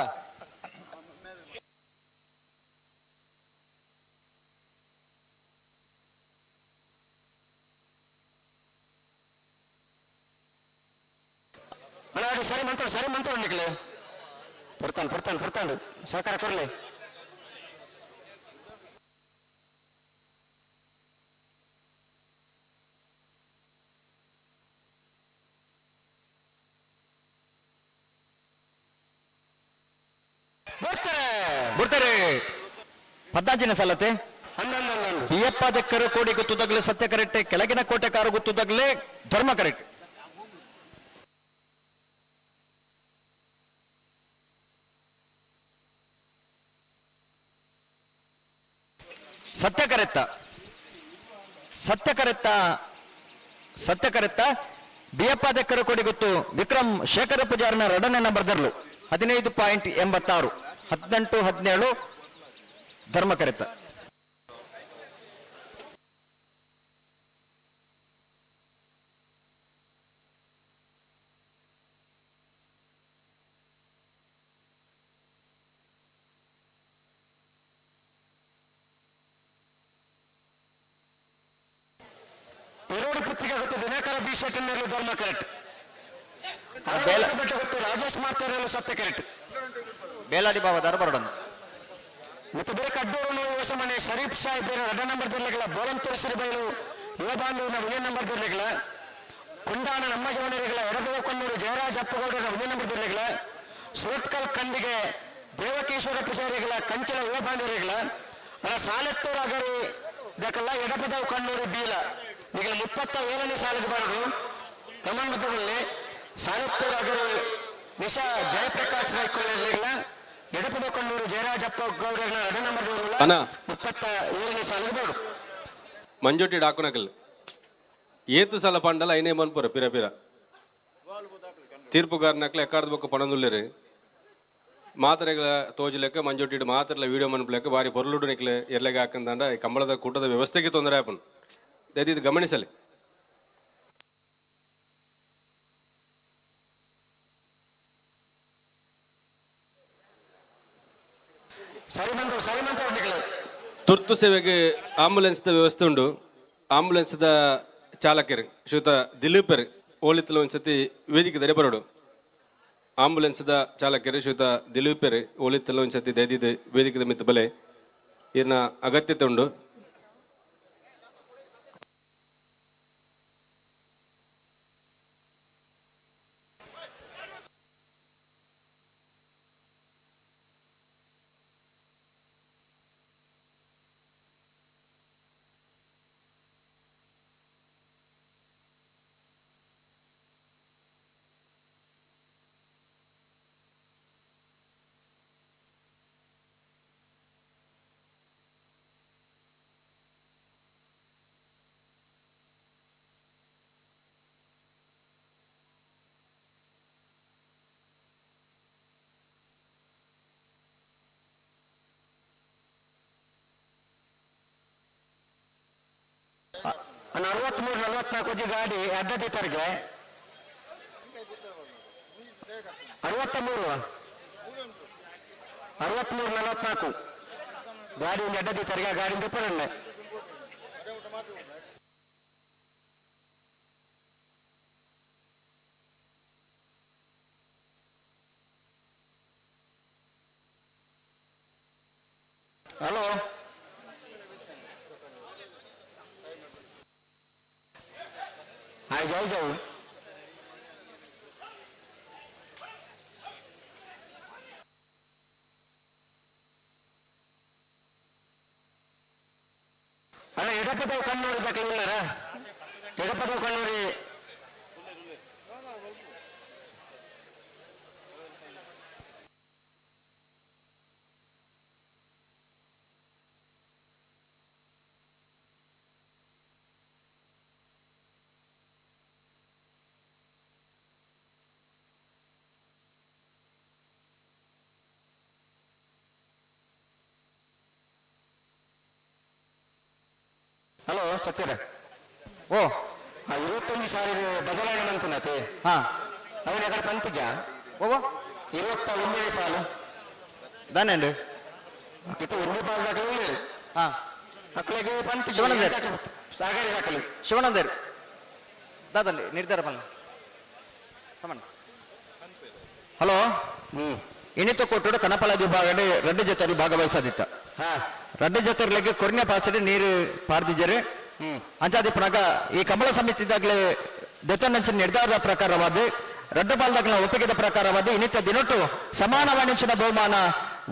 ಅಣ್ಣ ಅದು ಸರಿ ಮಂತ್ರ, ಸರಿ ಮಂತ್ರ ನಿಕ್ಲೆ. ಪಡ್ತಾನೆ ಪಡ್ತಾನೆ ಪಡ್ತಾನೆ, ಸಹಕಾರ ಕೊಡ್ಲಿ. ಬಿಡ್ತಾರೆ. ಪದ್ದಾಜಿನ ಸಲತೆ ಬಿಯಪ್ಪ ದಕ್ಕರು ಕೋಡಿ ಗುತ್ತುದಾಗ್ಲೆ ಸತ್ಯ ಕರೆಕ್ಟ್, ಕೆಳಗಿನ ಕೋಟೆಕಾರು ಗುತ್ತುದಾಗ್ಲೆ ಧರ್ಮ ಕರೆಕ್ಟ್. ಸತ್ಯ ಕರೆತ್ತ, ಸತ್ಯ ಕರೆತ್ತ, ಸತ್ಯ ಕರೆತ್ತ. ಬಿಯಪ್ಪ ದಕ್ಕರು ಕೋಡಿ ಗುತ್ತು ವಿಕ್ರಮ್ ಶೇಖರ ಪೂಜಾರನ ಎರಡನೇ ನಂಬರ್ ದರ್ಲು 15.86, 18 17 ಧರ್ಮ ಕರೆತ. ಎರಡು ಪತ್ರಿಕೆ ಗೊತ್ತು ದಿನಕರ ಬಿ ಶೆಟ್ಟರ್ ಧರ್ಮ ಕರೆಕ್ಟ್. ಗೊತ್ತು ರಾಜೇಶ್ ಮಾತಾಡಲು ಸತ್ಯ ಕರೆಕ್ಟ್. ಬೇಲಾಡಿ ಬಾವದಾರ ಬರೋಡನ್ನ. ಮತ್ತು ಬೇರೆ ಕಡ್ಡೂರು ಹೊಸಮನೆ ಶರೀಫ್ ಸಾಹೇಬ್ ಬೇರೆ ಎರಡನೇ ನಂಬರ್ ದಿರ್ಲಿಕ್ಕಿಲ್ಲ. ಬೋಲಂತೂರು ಬೈಲು ಯುವ ಬಾಂಧವನ ಒಂದೇ ನಂಬರ್ ದಿರ್ಲಿಕ್ಕಿಲ್ಲ. ಕುಂಡಾನ ನಮ್ಮ ಜವನರಿಗಳ ಎಡಬದ ಕೊನ್ನೂರು ಜಯರಾಜ್ ಅಪ್ಪಗೌಡರ ಒಂದೇ ನಂಬರ್ ದಿರ್ಲಿಕ್ಕಿಲ್ಲ. ಸುರತ್ಕಲ್ ಖಂಡಿಗೆ ದೇವಕೇಶ್ವರ ಪೂಜಾರಿಗಳ ಕಂಚಲ ಯುವ ಬಾಂಧವರಿಗಳ ಅಲ್ಲ ಸಾಲೆತ್ತೂರು ಅಗರಿ ಇದಕ್ಕೆಲ್ಲ ಎಡಪದ ಕಣ್ಣೂರು ಬೀಲ ಈಗ 37ನೇ ಸಾಲಿಗೆ ಬರೋದು ಗಮನದಲ್ಲಿ ಸಾಲೆತ್ತೂರು ಅಗರಿ ನಿಶಾ ಜಯಪ್ರಕಾಶ್ ರಾಯ್ಕೊಳ್ಳಿರ್ಲಿಲ್ಲ. ಎಡಪದ ಕಣ್ಣೂರು ಜಯರಾಜಪ್ಪ ಗೌಡರ ಎರಡನೇ ನಂಬರ್ ಅಣ್ಣ. 37ನೇ ಸಾಲಿಗೆ ಬರೋದು. ಮಂಜೊಟ್ಟಿ ಡಾಕುನಕಲ್ ಏತು ಸಲ ಪಂಡಲ ಐನೇ ಮನ್ಪುರ ಪಿರ ಪಿರ ತೀರ್ಪುಗಾರನಕ್ಲೆ ಎಕ್ಕಾರ್ದ ಬೊಕ್ಕ ಪಣದುಲ್ಲೇರು ಮಾತ್ರೆಗಳ ತೋಜುಲೆಕ್ಕ ಮಂಜೊಟ್ಟಿಡು ಮಾತ್ರೆಲ ವೀಡಿಯೋ ಮನ್ಪುಲೆಕ್ಕ ಬಾರಿ ಪೊರ್ಲುಡು ನಿಕ್ಲೆ ಎರ್ಲೆಗೆ ಹಾಕಂದಾಂಡ ಈ ಕಂಬಳದ ಕೂಟದ ವ್ಯವಸ್ಥೆಗೆ ತೊಂದರೆ ಆಪುಂಡು. ದಯದೀದು ಗಮನಿಸಲಿ. ಸರಿ ಬಂತು, ಸರಿ ಬಂತು. ತುರ್ತು ಸೇವೆಗೆ ಆಂಬುಲೆನ್ಸ್ದ ವ್ಯವಸ್ಥೆ ಉಂಡು. ಆಂಬುಲೆನ್ಸ್ದ ಚಾಲಕರು ಶ್ರೀಯುತ ದಿಲೀಪರ್ ಓಲಿತ್ತಲ ಒಂದ್ಸತಿ ವೇದಿಕೆ ದರೆ ಬರೋಡು. ಆಂಬುಲೆನ್ಸ್ದ ಚಾಲಕರು ಶ್ರೀಯುತ ದಿಲೀಪೆರ್ ಒಲಿತ್ತಲ್ಲ ಒಂದ್ಸತಿ ದಯದಿದ್ದು ವೇದಿಕೆದ ಮಿತ್ತು ಬಲೆ ಇರ್ನ ಅಗತ್ಯತೆ ಉಂಡು. 63 44 ಗಾಡಿ ಅಡ್ಡದಿತ್ತರಿಗೆ 63 63 44 ಗಾಡಿ ಒಂದು ಅಡ್ಡದಿತ್ತರಿಗೆ ಆ ಗಾಡಿ ತಿಪ್ಪರಣ್ಣೆ. ಹಲೋ ಆಯ್ ಜಾವು ಜಾವು. ಅಣ್ಣ ಎಡಪದವು ಕಣ್ಣೂರು ದಾಖಲಿಲ್ಲಾರ? ಎಡಪದವು ಕಣ್ಣೂರಿ ಹಲೋ ಸಚ್ಚಿರ. ಓ ಆ 21 ಸಾವಿರ ಬದಲಾವಣೆ ಅಂತನತೆ. ಹಾ ಅವನ ಎಕಡೆ ಪಂತಿಜ ಓ 21ನೇ ಸಾಲು ದಾನೇಂಡು ಇತ್ತು ಒಂದೇ ಪಾಲ್ ದಾಖಲೆ. ಹಾ ಮಕ್ಕಳಿಗೆ ಪಂತಿಜ ಶಿವಾನಂದರ್. ಸಾಗರಿ ದಾಖಲೆ. ಶಿವಾನಂದರ್ ದಾದಂడి ನಿರ್ಧಾರ ಪನ್ಲ ಸಮನ್. ಹಲೋ ಇಣಿತ ಕೊಟ್ಟುಡು ಕನಪಲ ವಿಭಾಗ ರಡ್ಡು ಜೊತೆ ಭಾಗವಹಿಸದಿತ್ತ. ಹಾ ರಡ್ಡು ಜೊತೆರ್ಲಿಗೆ ಕೊರಿನ ಪಾಸಡಿ ನೀರು ಪಾರ್ದಿಜರು ಅಂಚಾದಿ ಪುನಗ ಈ ಕಮಲ ಸಮಿತಿದಾಗಲೇ ದೆತ್ತೊಂದಂಚಿನ ನಿರ್ಧಾರದ ಪ್ರಕಾರವಾದ ರಡ್ಡು ಬಾಲ್ದಾಗಲ ಒಪ್ಪಿಗೆದ ಪ್ರಕಾರವಾದ ಇನ್ನಿತ ದಿನೊಟ್ಟು ಸಮಾನ ವಾಣಿಜ್ಯದ ಬಹುಮಾನ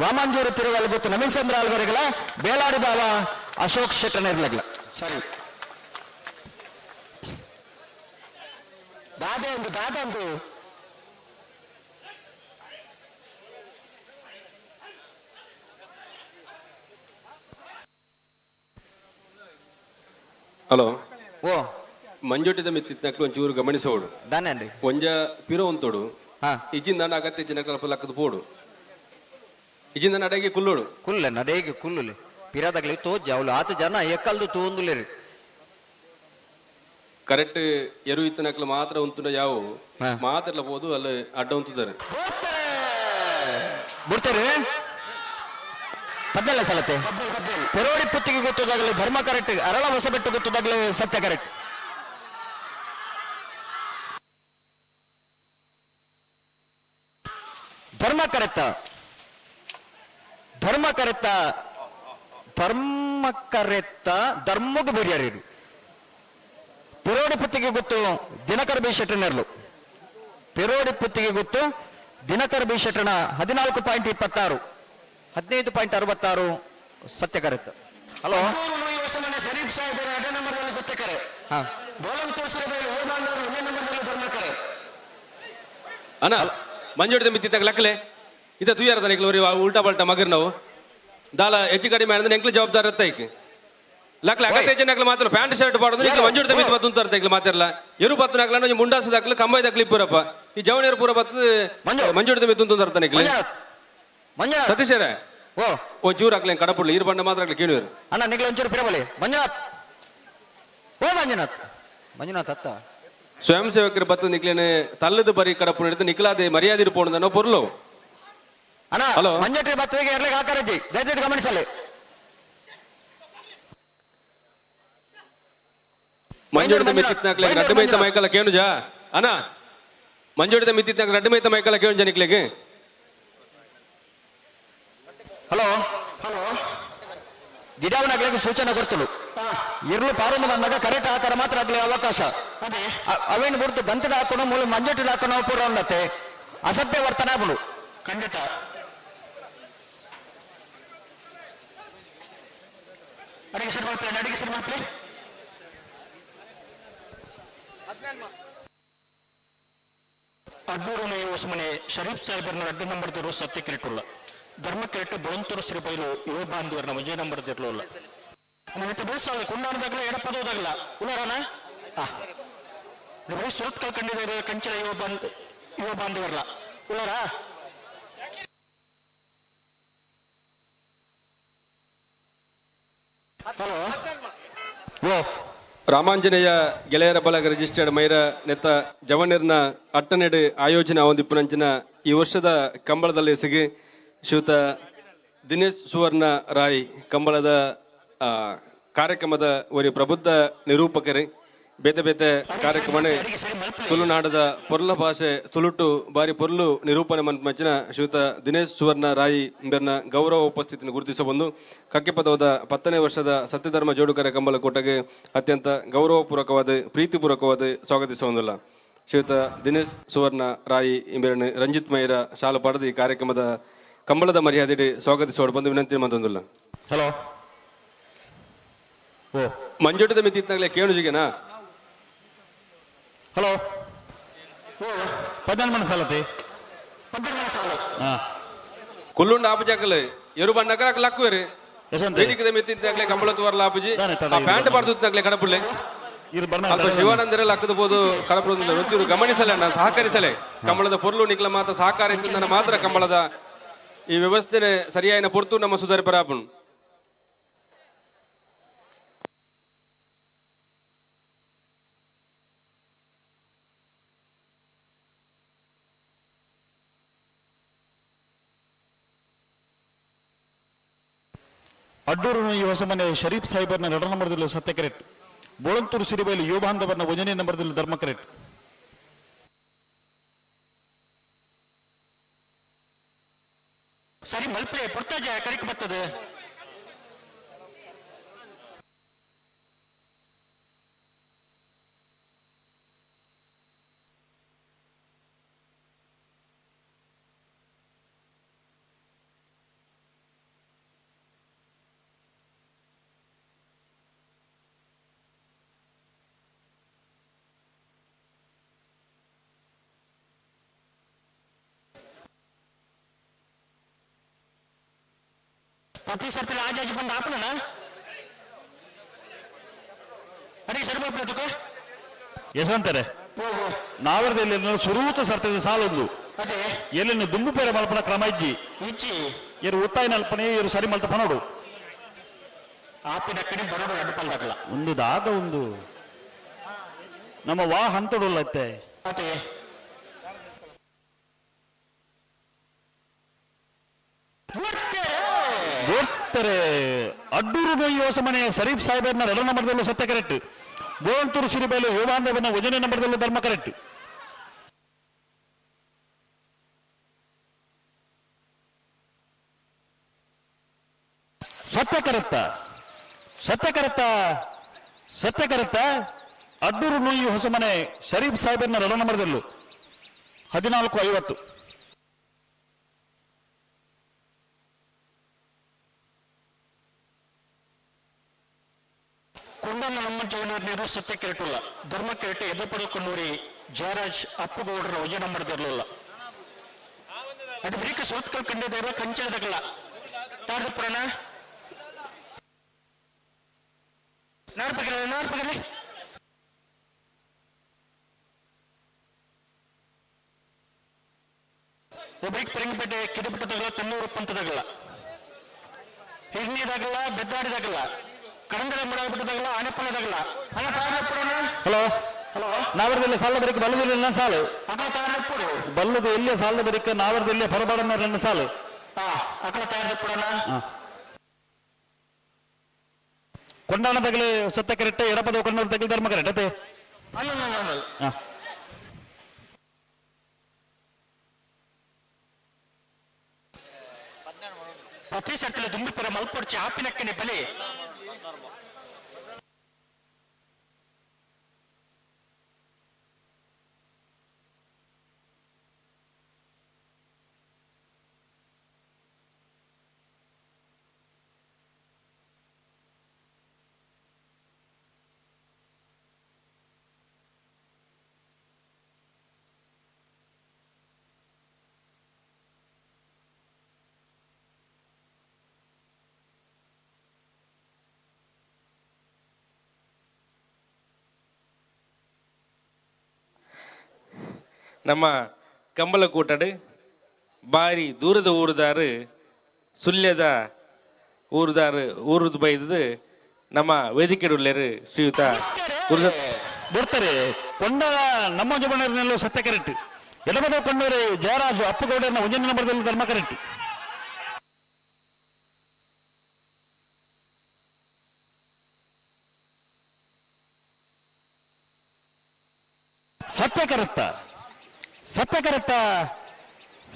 ವಾಮಂಜೂರು ತಿರುವಲ್ ಗೊತ್ತು ನವೀನ್ ಚಂದ್ರ ಆಲ್ವರೆಗಳ ಬೇಲಾಡಿ ಬಾವ ಅಶೋಕ್ ಶೆಟ್ಟರ್ನಿರ್ಲಗ್ಲ. ಸರಿ ದಾದೆ ಒಂದು ದಾದ ಒಂದು ಹಲೋ ಓ ಮಂಜೊಟ್ಟಿದ ಮಿತ್ತಿತ್ನಕ್ಲು ಒಂಚೂರು ಗಮನಿಸೋಡು. ದಾನೇಂಡಿ ಒಂಜ ಪಿರೋ ಉಂತೋಡು. ಹಾ ಇಜ್ಜಿಂದ ಅಗತ್ಯ ಜನಕಲ್ಪ ಲಕ್ಕದ ಪೋಡು ಇಜ್ಜಿಂದ ಅಡಗೆ ಕುಲ್ಲೋಡು. ಕುಲ್ಲ ನಡೆಗೆ ಕುಲ್ಲುಲೆ ಪಿರಾದಾಗ್ಲಿ ತೋಜ್ ಅವಳು ಆತ ಜನ ಎಕ್ಕಲ್ದು ತೋಂದುಲೇರಿ. ಕರೆಕ್ಟ್ ಎರು ಇತ್ತನಕ್ಲು ಮಾತ್ರ ಉಂತುಂಡ ಯಾವು ಮಾತ್ರ ಪೋದು ಅಲ್ಲಿ ಅಡ್ಡ ಉಂತುದಾರೆ. ಬಿಡ್ತಾರೆ ಪದ್ದಲ್ಲ ಸಲತೆ ಪೆರೋಡಿ ಪುತ್ತಿಗೆ ಗೊತ್ತದಾಗಲಿ ಧರ್ಮ ಕರೆಕ್ಟ್, ಅರಳ ಹೊಸಬೆಟ್ಟು ಗೊತ್ತದಾಗಲಿ ಸತ್ಯ ಕರೆಕ್ಟ್. ಧರ್ಮ ಕರೆಕ್ತ ಧರ್ಮ ಕರೆಕ್ತ ಧರ್ಮ ಕರೆತ್ತ ಧರ್ಮಗೂ ಬರಿಯರು. ಪೆರೋಡಿ ಪುತ್ತಿಗೆ ಗೊತ್ತು ದಿನಕರ ಬಿ ಶೆಟ್ಟರ್ನರ್ಲು. ಪೆರೋಡಿ ಪುತ್ತಿಗೆ ಗೊತ್ತು ದಿನಕರ ಬಿ ಶೆಟ್ಟರ್ನ 14.26 15.66 ಸತ್ಯ ಕರೆಕ್ಟ್. ಹಲೋ ಶರೀಫ್ ಸಾಹೇಬರ ಎರಡನೇ ನಂಬರ್ನಲ್ಲಿ ಸತ್ಯ ಕರೆ. ಹಾ ಒಂದೇ ನಂಬರ್ನಲ್ಲಿ ಧರ್ಮ ಕರೆ. ಅಣ್ಣ ಮಂಜೋಡಿದ ಮಿತ್ತಿತ್ತಾಗ ಲಕ್ಕಲೆ ಇದ ತುಯ್ಯಾರ ನಿಕ್ಲು ಉಲ್ಟಾ ಪಲ್ಟಾ ಮಗರ್ ನಾವು ದಾಲ ಹೆಚ್ಚು ಕಡಿಮೆ ಅಂದ್ರೆ ಎಂಕ್ಲು ಜವಾಬ್ದಾರಿ ಇತ್ತ ಐಕ್ ಲಕ್ಲೆ ಅಗತ್ಯ ಹೆಚ್ಚಿನ ಮಾತ್ರ ಪ್ಯಾಂಟ್ ಶರ್ಟ್ ಪಾಡೋದು ನಿಕ್ಲು ಮಂಜೋಡಿದ ಮಿತ್ತು ಬತ್ತು ಅಂತಾರೆ ಐಕ್ಲು ಮಾತಿರಲ್ಲ ಎರು ಬತ್ತು ನಾಕ್ಲ ಮುಂಡಾಸ ದಾಕ್ಲು ಕಂಬೈ ದಾಕ್ಲು ಇಪ್ಪುರಪ್ಪ ಈ ಜವಣಿಯರು ಪೂರ ಬತ್ತು ಮಂಜೋಡಿದ ಮಿತ್ತು ಅಂತಾರೆ ನಿಕ್ಲು. ಮಂಜುನಾಥ್ ಸತೀಶರೇ ಓ ಒಂಚೂರು ಹಾಕ್ಲಿ ಕಡಪುಡ್ಲಿ ಈರು ಬಣ್ಣ ಮಾತ್ರ ಹಾಕ್ಲಿ ಕೇಳುವರು. ಅಣ್ಣ ನಿಗ್ಲ ಒಂಚೂರು ಪಿರಬಲಿ ಮಂಜುನಾಥ್. ಓ ಮಂಜುನಾಥ್ ಮಂಜುನಾಥ್ ಅತ್ತ ಸ್ವಯಂ ಸೇವಕರು ಬತ್ತು ನಿಕ್ಲೇನೆ ತಲ್ಲದು ಬರಿ ಕಡಪು ಹಿಡಿದು ನಿಕ್ಲಾದೆ ಮರ್ಯಾದೆ ಪೋಣದನ್ನೋ ಪೊರ್ಲು. ಅಣ್ಣ ಹಲೋ. ಮಂಜಟ್ರಿ ಬತ್ತಿಗೆ ಎರ್ಲಿಗೆ ಹಾಕಾರಜ್ಜಿ ದಯచేసి ಗಮನಿಸಲಿ. ಮಂಜೋಡಿದ ಮಿತ್ತಿತ್ನಾಕ್ಲೆ ರಡ್ಡು ಮೈತ ಮೈಕಲ್ಲ ಕೇಣುಜಾ ಅಣ್ಣ. ಮಂಜೋಡಿದ ಮಿತ್ತಿದ್ದಾಗ ರಡ್ಡು ಮೈತ ಮೈಕಲ ಕೇಳು ಜನಿಕ್ಲೆಗ್. ಹಲೋ ಹಲೋ ಗಿಡವನಾಗ್ಲಿಕ್ಕೆ ಸೂಚನೆ ಕೊಡ್ತಲು ಇರ್ಲು ಪಾರೊಂದು ಬಂದಾಗ ಕರೆಕ್ಟ್ ಆಕಾರ ಮಾತ್ರ ಆಗ್ಲಿ ಅವಕಾಶ. ಅವೇನು ಬಿಡ್ತು ಗಂತದ ಹಾಕೋಣ ಮೂಲ ಮಂಜೊಟ್ಟಿದ ಹಾಕೋಣ ಪೂರ ಉನ್ನತೆ ಅಸಭ್ಯ ವರ್ತನೆ ಆಗ್ಲು ಖಂಡಿತ. ಅಡಿಗೆ ಸರಿ ಮಾಡ್ಪ್ಲೆ, ಅಡಿಗೆ ಸರಿ ಮಾಡ್ಪ್ಲೆ. ಅಡ್ಡೂರು ಹೊಸಮನೆ ಶರೀಫ್ ಸಾಹೇಬರ್ನ ಅಡ್ಡ ನಂಬರ್ದಿರು ಸತ್ಯ ಕಿರಿಟುಲ್ಲ ಧರ್ಮ ಕಿರಿಟ ಬೊಳಂತೂರು ಶ್ರೀಬೈಲು ಯುವ ಬಾಂಧವರನ್ನ ವಿಜಯ ನಂಬರ್ದಿರ್ಲಿಲ್ಲ. ಮತ್ತೆ ಬೇಸಾಲ ಕೊಂಡಾಡದಾಗಲ ಎಡಪದೋದಾಗಲ ಉಳ್ಳಾರನ ಬರೀ ಸುರತ್ ಕಲ್ಕೊಂಡಿದ್ದಾರೆ ಕಂಚಿನ ಯುವ ಬಾಂಧವರ್ಲ ಉಳ್ಳಾರ. ಹಲೋ ರಾಮಾಂಜನೇಯ ಗೆಳೆಯರ ಬಳಗ ರಿಜಿಸ್ಟರ್ಡ್ ಮೈರ ನೆತ್ತ ಜವನಿರ್ನ ಅಟ್ಟನೆಡು ಆಯೋಜನೆ ಅವೊಂದಿಪ್ಪುನಂಚಿನ ಈ ವರ್ಷದ ಕಂಬಳದಲ್ಲಿ ಸಿಗಿ ಶ್ರೀಯುತ ದಿನೇಶ್ ಸುವರ್ಣ ರಾಯ್ ಕಂಬಳದ ಕಾರ್ಯಕ್ರಮದ ಒರಿ ಪ್ರಬುದ್ಧ ನಿರೂಪಕರು ಬೇತೆ ಬೇತೆ ಕಾರ್ಯಕ್ರಮನೆ ತುಳುನಾಡದ ಪೊರ್ಲ ಭಾಷೆ ತುಳುಟು ಬಾರಿ ಪೊರ್ಲು ನಿರೂಪಣೆ ಮನ್ಪಂಚಿನ ಶ್ರೀಯುತ ದಿನೇಶ್ ಸುವರ್ಣ ರಾಯಿ ಇಂದರ್ನ ಗೌರವ ಉಪಸ್ಥಿತಿಯನ್ನು ಗುರುತಿಸಬಂದು ಕಕ್ಕೆಪದವದ 10ನೇ ವರ್ಷದ ಸತ್ಯಧರ್ಮ ಜೋಡುಕರ ಕಂಬಳ ಕೂಟಗೆ ಅತ್ಯಂತ ಗೌರವಪೂರ್ವಕವಾದ ಪ್ರೀತಿಪೂರ್ವಕವಾದ ಸ್ವಾಗತಿಸುವುದಿಲ್ಲ. ಶ್ರೀಯುತ ದಿನೇಶ್ ಸುವರ್ಣ ರಾಯಿ ಇಂಬರನ್ನು ರಂಜಿತ್ ಮೈರ ಶಾಲು ಪಡೆದು ಈ ಕಾರ್ಯಕ್ರಮದ ಕಂಬಳದ ಮರ್ಯಾದೆ ಸ್ವಾಗತಿಸೋಡು ಬಂದು ವಿನಂತಿ ಮಂದೊಂದಿಲ್ಲ. ಹಲೋ ಓ ಮಂಜೋಟದ ಮಿತಿ ಇತ್ತಾಗಲೇ ಕೇಳುಜಿಗೆನಾ? ಹಲೋ 18 ಮಣ ಸಾಲತಿ. ಕುಲ್ಲುಂಡ ಆಪುಜಾಕಲ್ ಎರು ಬಣ್ಣಕರ ಲಕ್ಕುವೆರು ವೇದಿಕೆದ ಮಿತ್ತಿದ್ದಾಗಲೇ ಕಂಬಳ ತುವರ್ಲ ಆಪುಜಿ ಆ ಪ್ಯಾಂಟ್ ಬಾರ್ದುತ್ತಾಗಲೇ ಕಡಪುಳ್ಳೆ ಅಲ್ಪ ಶಿವಾನಂದರೆಲ್ಲ ಲಕ್ಕದ ಬೋದು ಕಡಪುಳ್ಳ ಒಂಚೂರು ಗಮನಿಸಲೆ ಅಣ್ಣ, ಸಹಕರಿಸಲೆ. ಕಂಬಳದ ಪೊರ್ಲು ನಿಕ್ಲ ಮಾತ್ರ ಸಹಕಾರ ಇತ್ತಿಂದ ಮಾತ್ರ ಕಂಬಳದ ಈ ವ್ಯವಸ್ಥೆ ಸರಿಯಾಯಿನ ಪೊರ್ತು ನಮ್ಮ ಸುಧಾರಿ ಪರಾಪುನು. ಅಡ್ಡೂರು ಈ ಹೊಸಮನೆ ಶರೀಫ್ ಸಾಹೇಬರ್ನ ಎರಡರ ನಂಬರ್ದಲ್ಲಿ ಸತ್ಯ ಕರೆಕ್ಟ್. ಬೋಳಂತೂರು ಸಿರಿಬೈಲು ಯುವ ಬಾಂಧವರನ್ನ ಒಂದನೇ ನಂಬರ್ದಲ್ಲಿ ಧರ್ಮ ಕರೆಕ್ಟ್. ಸರಿ ಮಲ್ಪೆ ಪೊರ್ತಾಜ ಕರಿಕ್ ಬರ್ತದೆ. ಪ್ರತಿ ಸರ್ತಿ ಆಜಾಜಿ ಬಂದು ಆಪಣ ಅಡಿಗೆ ಸರಿ ಮಾಡ್ಬಿಡ ತುಕ. ಯಶವಂತರೆ ನಾವರದಲ್ಲಿ ಸುರೂತ ಸರ್ತದ ಸಾಲೊಂದು ಅದೇ ಎಲ್ಲಿನ ದುಂಬು ಪೇರೆ ಮಲ್ಪನ ಕ್ರಮ ಇಜ್ಜಿ ಇಜ್ಜಿ ಇರು ಉತ್ತಾಯ ನಲ್ಪನೆ ಇರು ಸರಿ ಮಲ್ತ ಪನೋಡು ಆಪಿನ ಕಡೆ ಬರೋಡು ಅಡ್ಡಪಲ್ದಾಗಲ್ಲ ಒಂದು ದಾದ ಒಂದು ನಮ್ಮ ವಾ ಹಂತಡುಲ್ಲತ್ತೆ. ಅದೇ ಗೋರ್ತಾರೆ ಅಡ್ಡೂರು ನೋಯಿ ಹೊಸಮನೆ ಶರೀಫ್ ಸಾಹೇಬರ್ನ ಎರಡರ ನಂಬರ್ದಲ್ಲೂ ಸತ್ಯ ಕರೆಕ್ಟ್. ಬೋಳಂತೂರು ಸಿರಿಬೈಲು ಯುವಾಂಧವನ ಒಂದನೇ ನಂಬರ್ದಲ್ಲೂ ಧರ್ಮ ಕರೆಕ್ಟ್. ಸತ್ಯ ಕರೆಕ್ತ ಸತ್ಯ ಕರೆಕ್ತ ಸತ್ಯ ಕರೆಕ್ತ ಅಡ್ಡೂರು ನೋಯಿ ಹೊಸಮನೆ ಶರೀಫ್ ಸಾಹೇಬರ್ನ ಎರಡರ ನಂಬರ್ದಲ್ಲೂ 14:50. ಕೊಂಡನ್ನ ನಮ್ಮ ಜವನರು ಸತ್ಯ ಕೆರಟುಲ್ಲ ಧರ್ಮ ಕೆರಟೆ ಎದುಪಡು ಕಣ್ಣೂರಿ ಜಯರಾಜ್ ಅಪ್ಪುಗೌಡರ ವಜ ನಂಬರ್ದಿರಲಿಲ್ಲ. ಅದು ಬರೀಕ ಸೋತ್ಕಲ್ ಕಂಡಿದ್ದಾರೆ ಕಂಚಳದಾಗಲ್ಲ ತಾಡ್ದಪುರಣ ನಾಡ್ಪಗಲೆ ನಾಡ್ಪಗಲೆ ಒಬ್ಬರಿಗೆ ಪರಂಗಿಪೇಟೆ ಕಿದಪಟ್ಟದಾಗಲ್ಲ ತನ್ನೂರು ಪಂತದಾಗಲ್ಲ ಹಿರಿದಾಗಲ್ಲ ಬೆದ್ದಾಡಿದಾಗಲ್ಲ ಕಡಂಗಡ ಮುಡಾಗ್ಬಿಟ್ಟದಾಗಲ್ಲ ಆನೆಪ್ಪಲದಾಗಲ್ಲ ಅಲ್ಲ ತಾರಪ್ಪುರಣ. ಹಲೋ ಹಲೋ ನಾವರದಲ್ಲಿ ಸಾಲ ಬರಿಕ ಬಲ್ಲದಿಲ್ಲ ಸಾಲು ಅಕಲ ತಾರಪ್ಪುರು ಬಲ್ಲದು ಎಲ್ಲಿಯ ಸಾಲದ ಬರಿಕ ನಾವರದಲ್ಲಿ ಹೊರಬಾಡ ನನ್ನ ಸಾಲು ಅಕಲ ತಾರಪ್ಪುರಣ. ಕೊಂಡಾಣ ತಗಲಿ ಸತ್ಯ ಕರೆಕ್ಟ್ ಎಡಪದ ಕೊಂಡಾಣ ತಗಲಿ ಧರ್ಮ ಕರೆಕ್ಟ್ ಅದೇ. ಅಲ್ಲ ಅಲ್ಲ ಅಲ್ಲ. ಪ್ರತಿ ಸರ್ತಿಲ ದುಂಬಿಪುರ ಮಲ್ಪೊಡ್ಚಿ ಆಪಿನಕ್ಕನೆ ಬಲೆ. ನಮ್ಮ ಕಂಬಳಕೂಟಡು ಬಾರಿ ದೂರದ ಊರುದಾರು ಸುಳ್ಯದ ಊರುದಾರು ಊರುದು ಬೈದದು ನಮ್ಮ ವೇದಿಕೆಡುಳ್ಳೇರು ಶ್ರೀಯುತ ಗುರುದತ್ ಬರ್ತಾರೆ. ಕೊಂಡ ನಮ್ಮ ಜಮನಲ್ಲೂ ಸತ್ಯ ಕರೆಕ್ಟ್. ಎಡಬದ ಕೊಂಡೂರು ಜಯರಾಜು ಅಪ್ಪುಗೌಡರನ್ನ ಒಂದನೇ ನಂಬರ್ದಲ್ಲಿ ಧರ್ಮ ಕರೆಕ್ಟ್. ಸತ್ಯ ಕರೆಕ್ಟ, ಸತ್ಯ ಕರೆಕ್ಟ,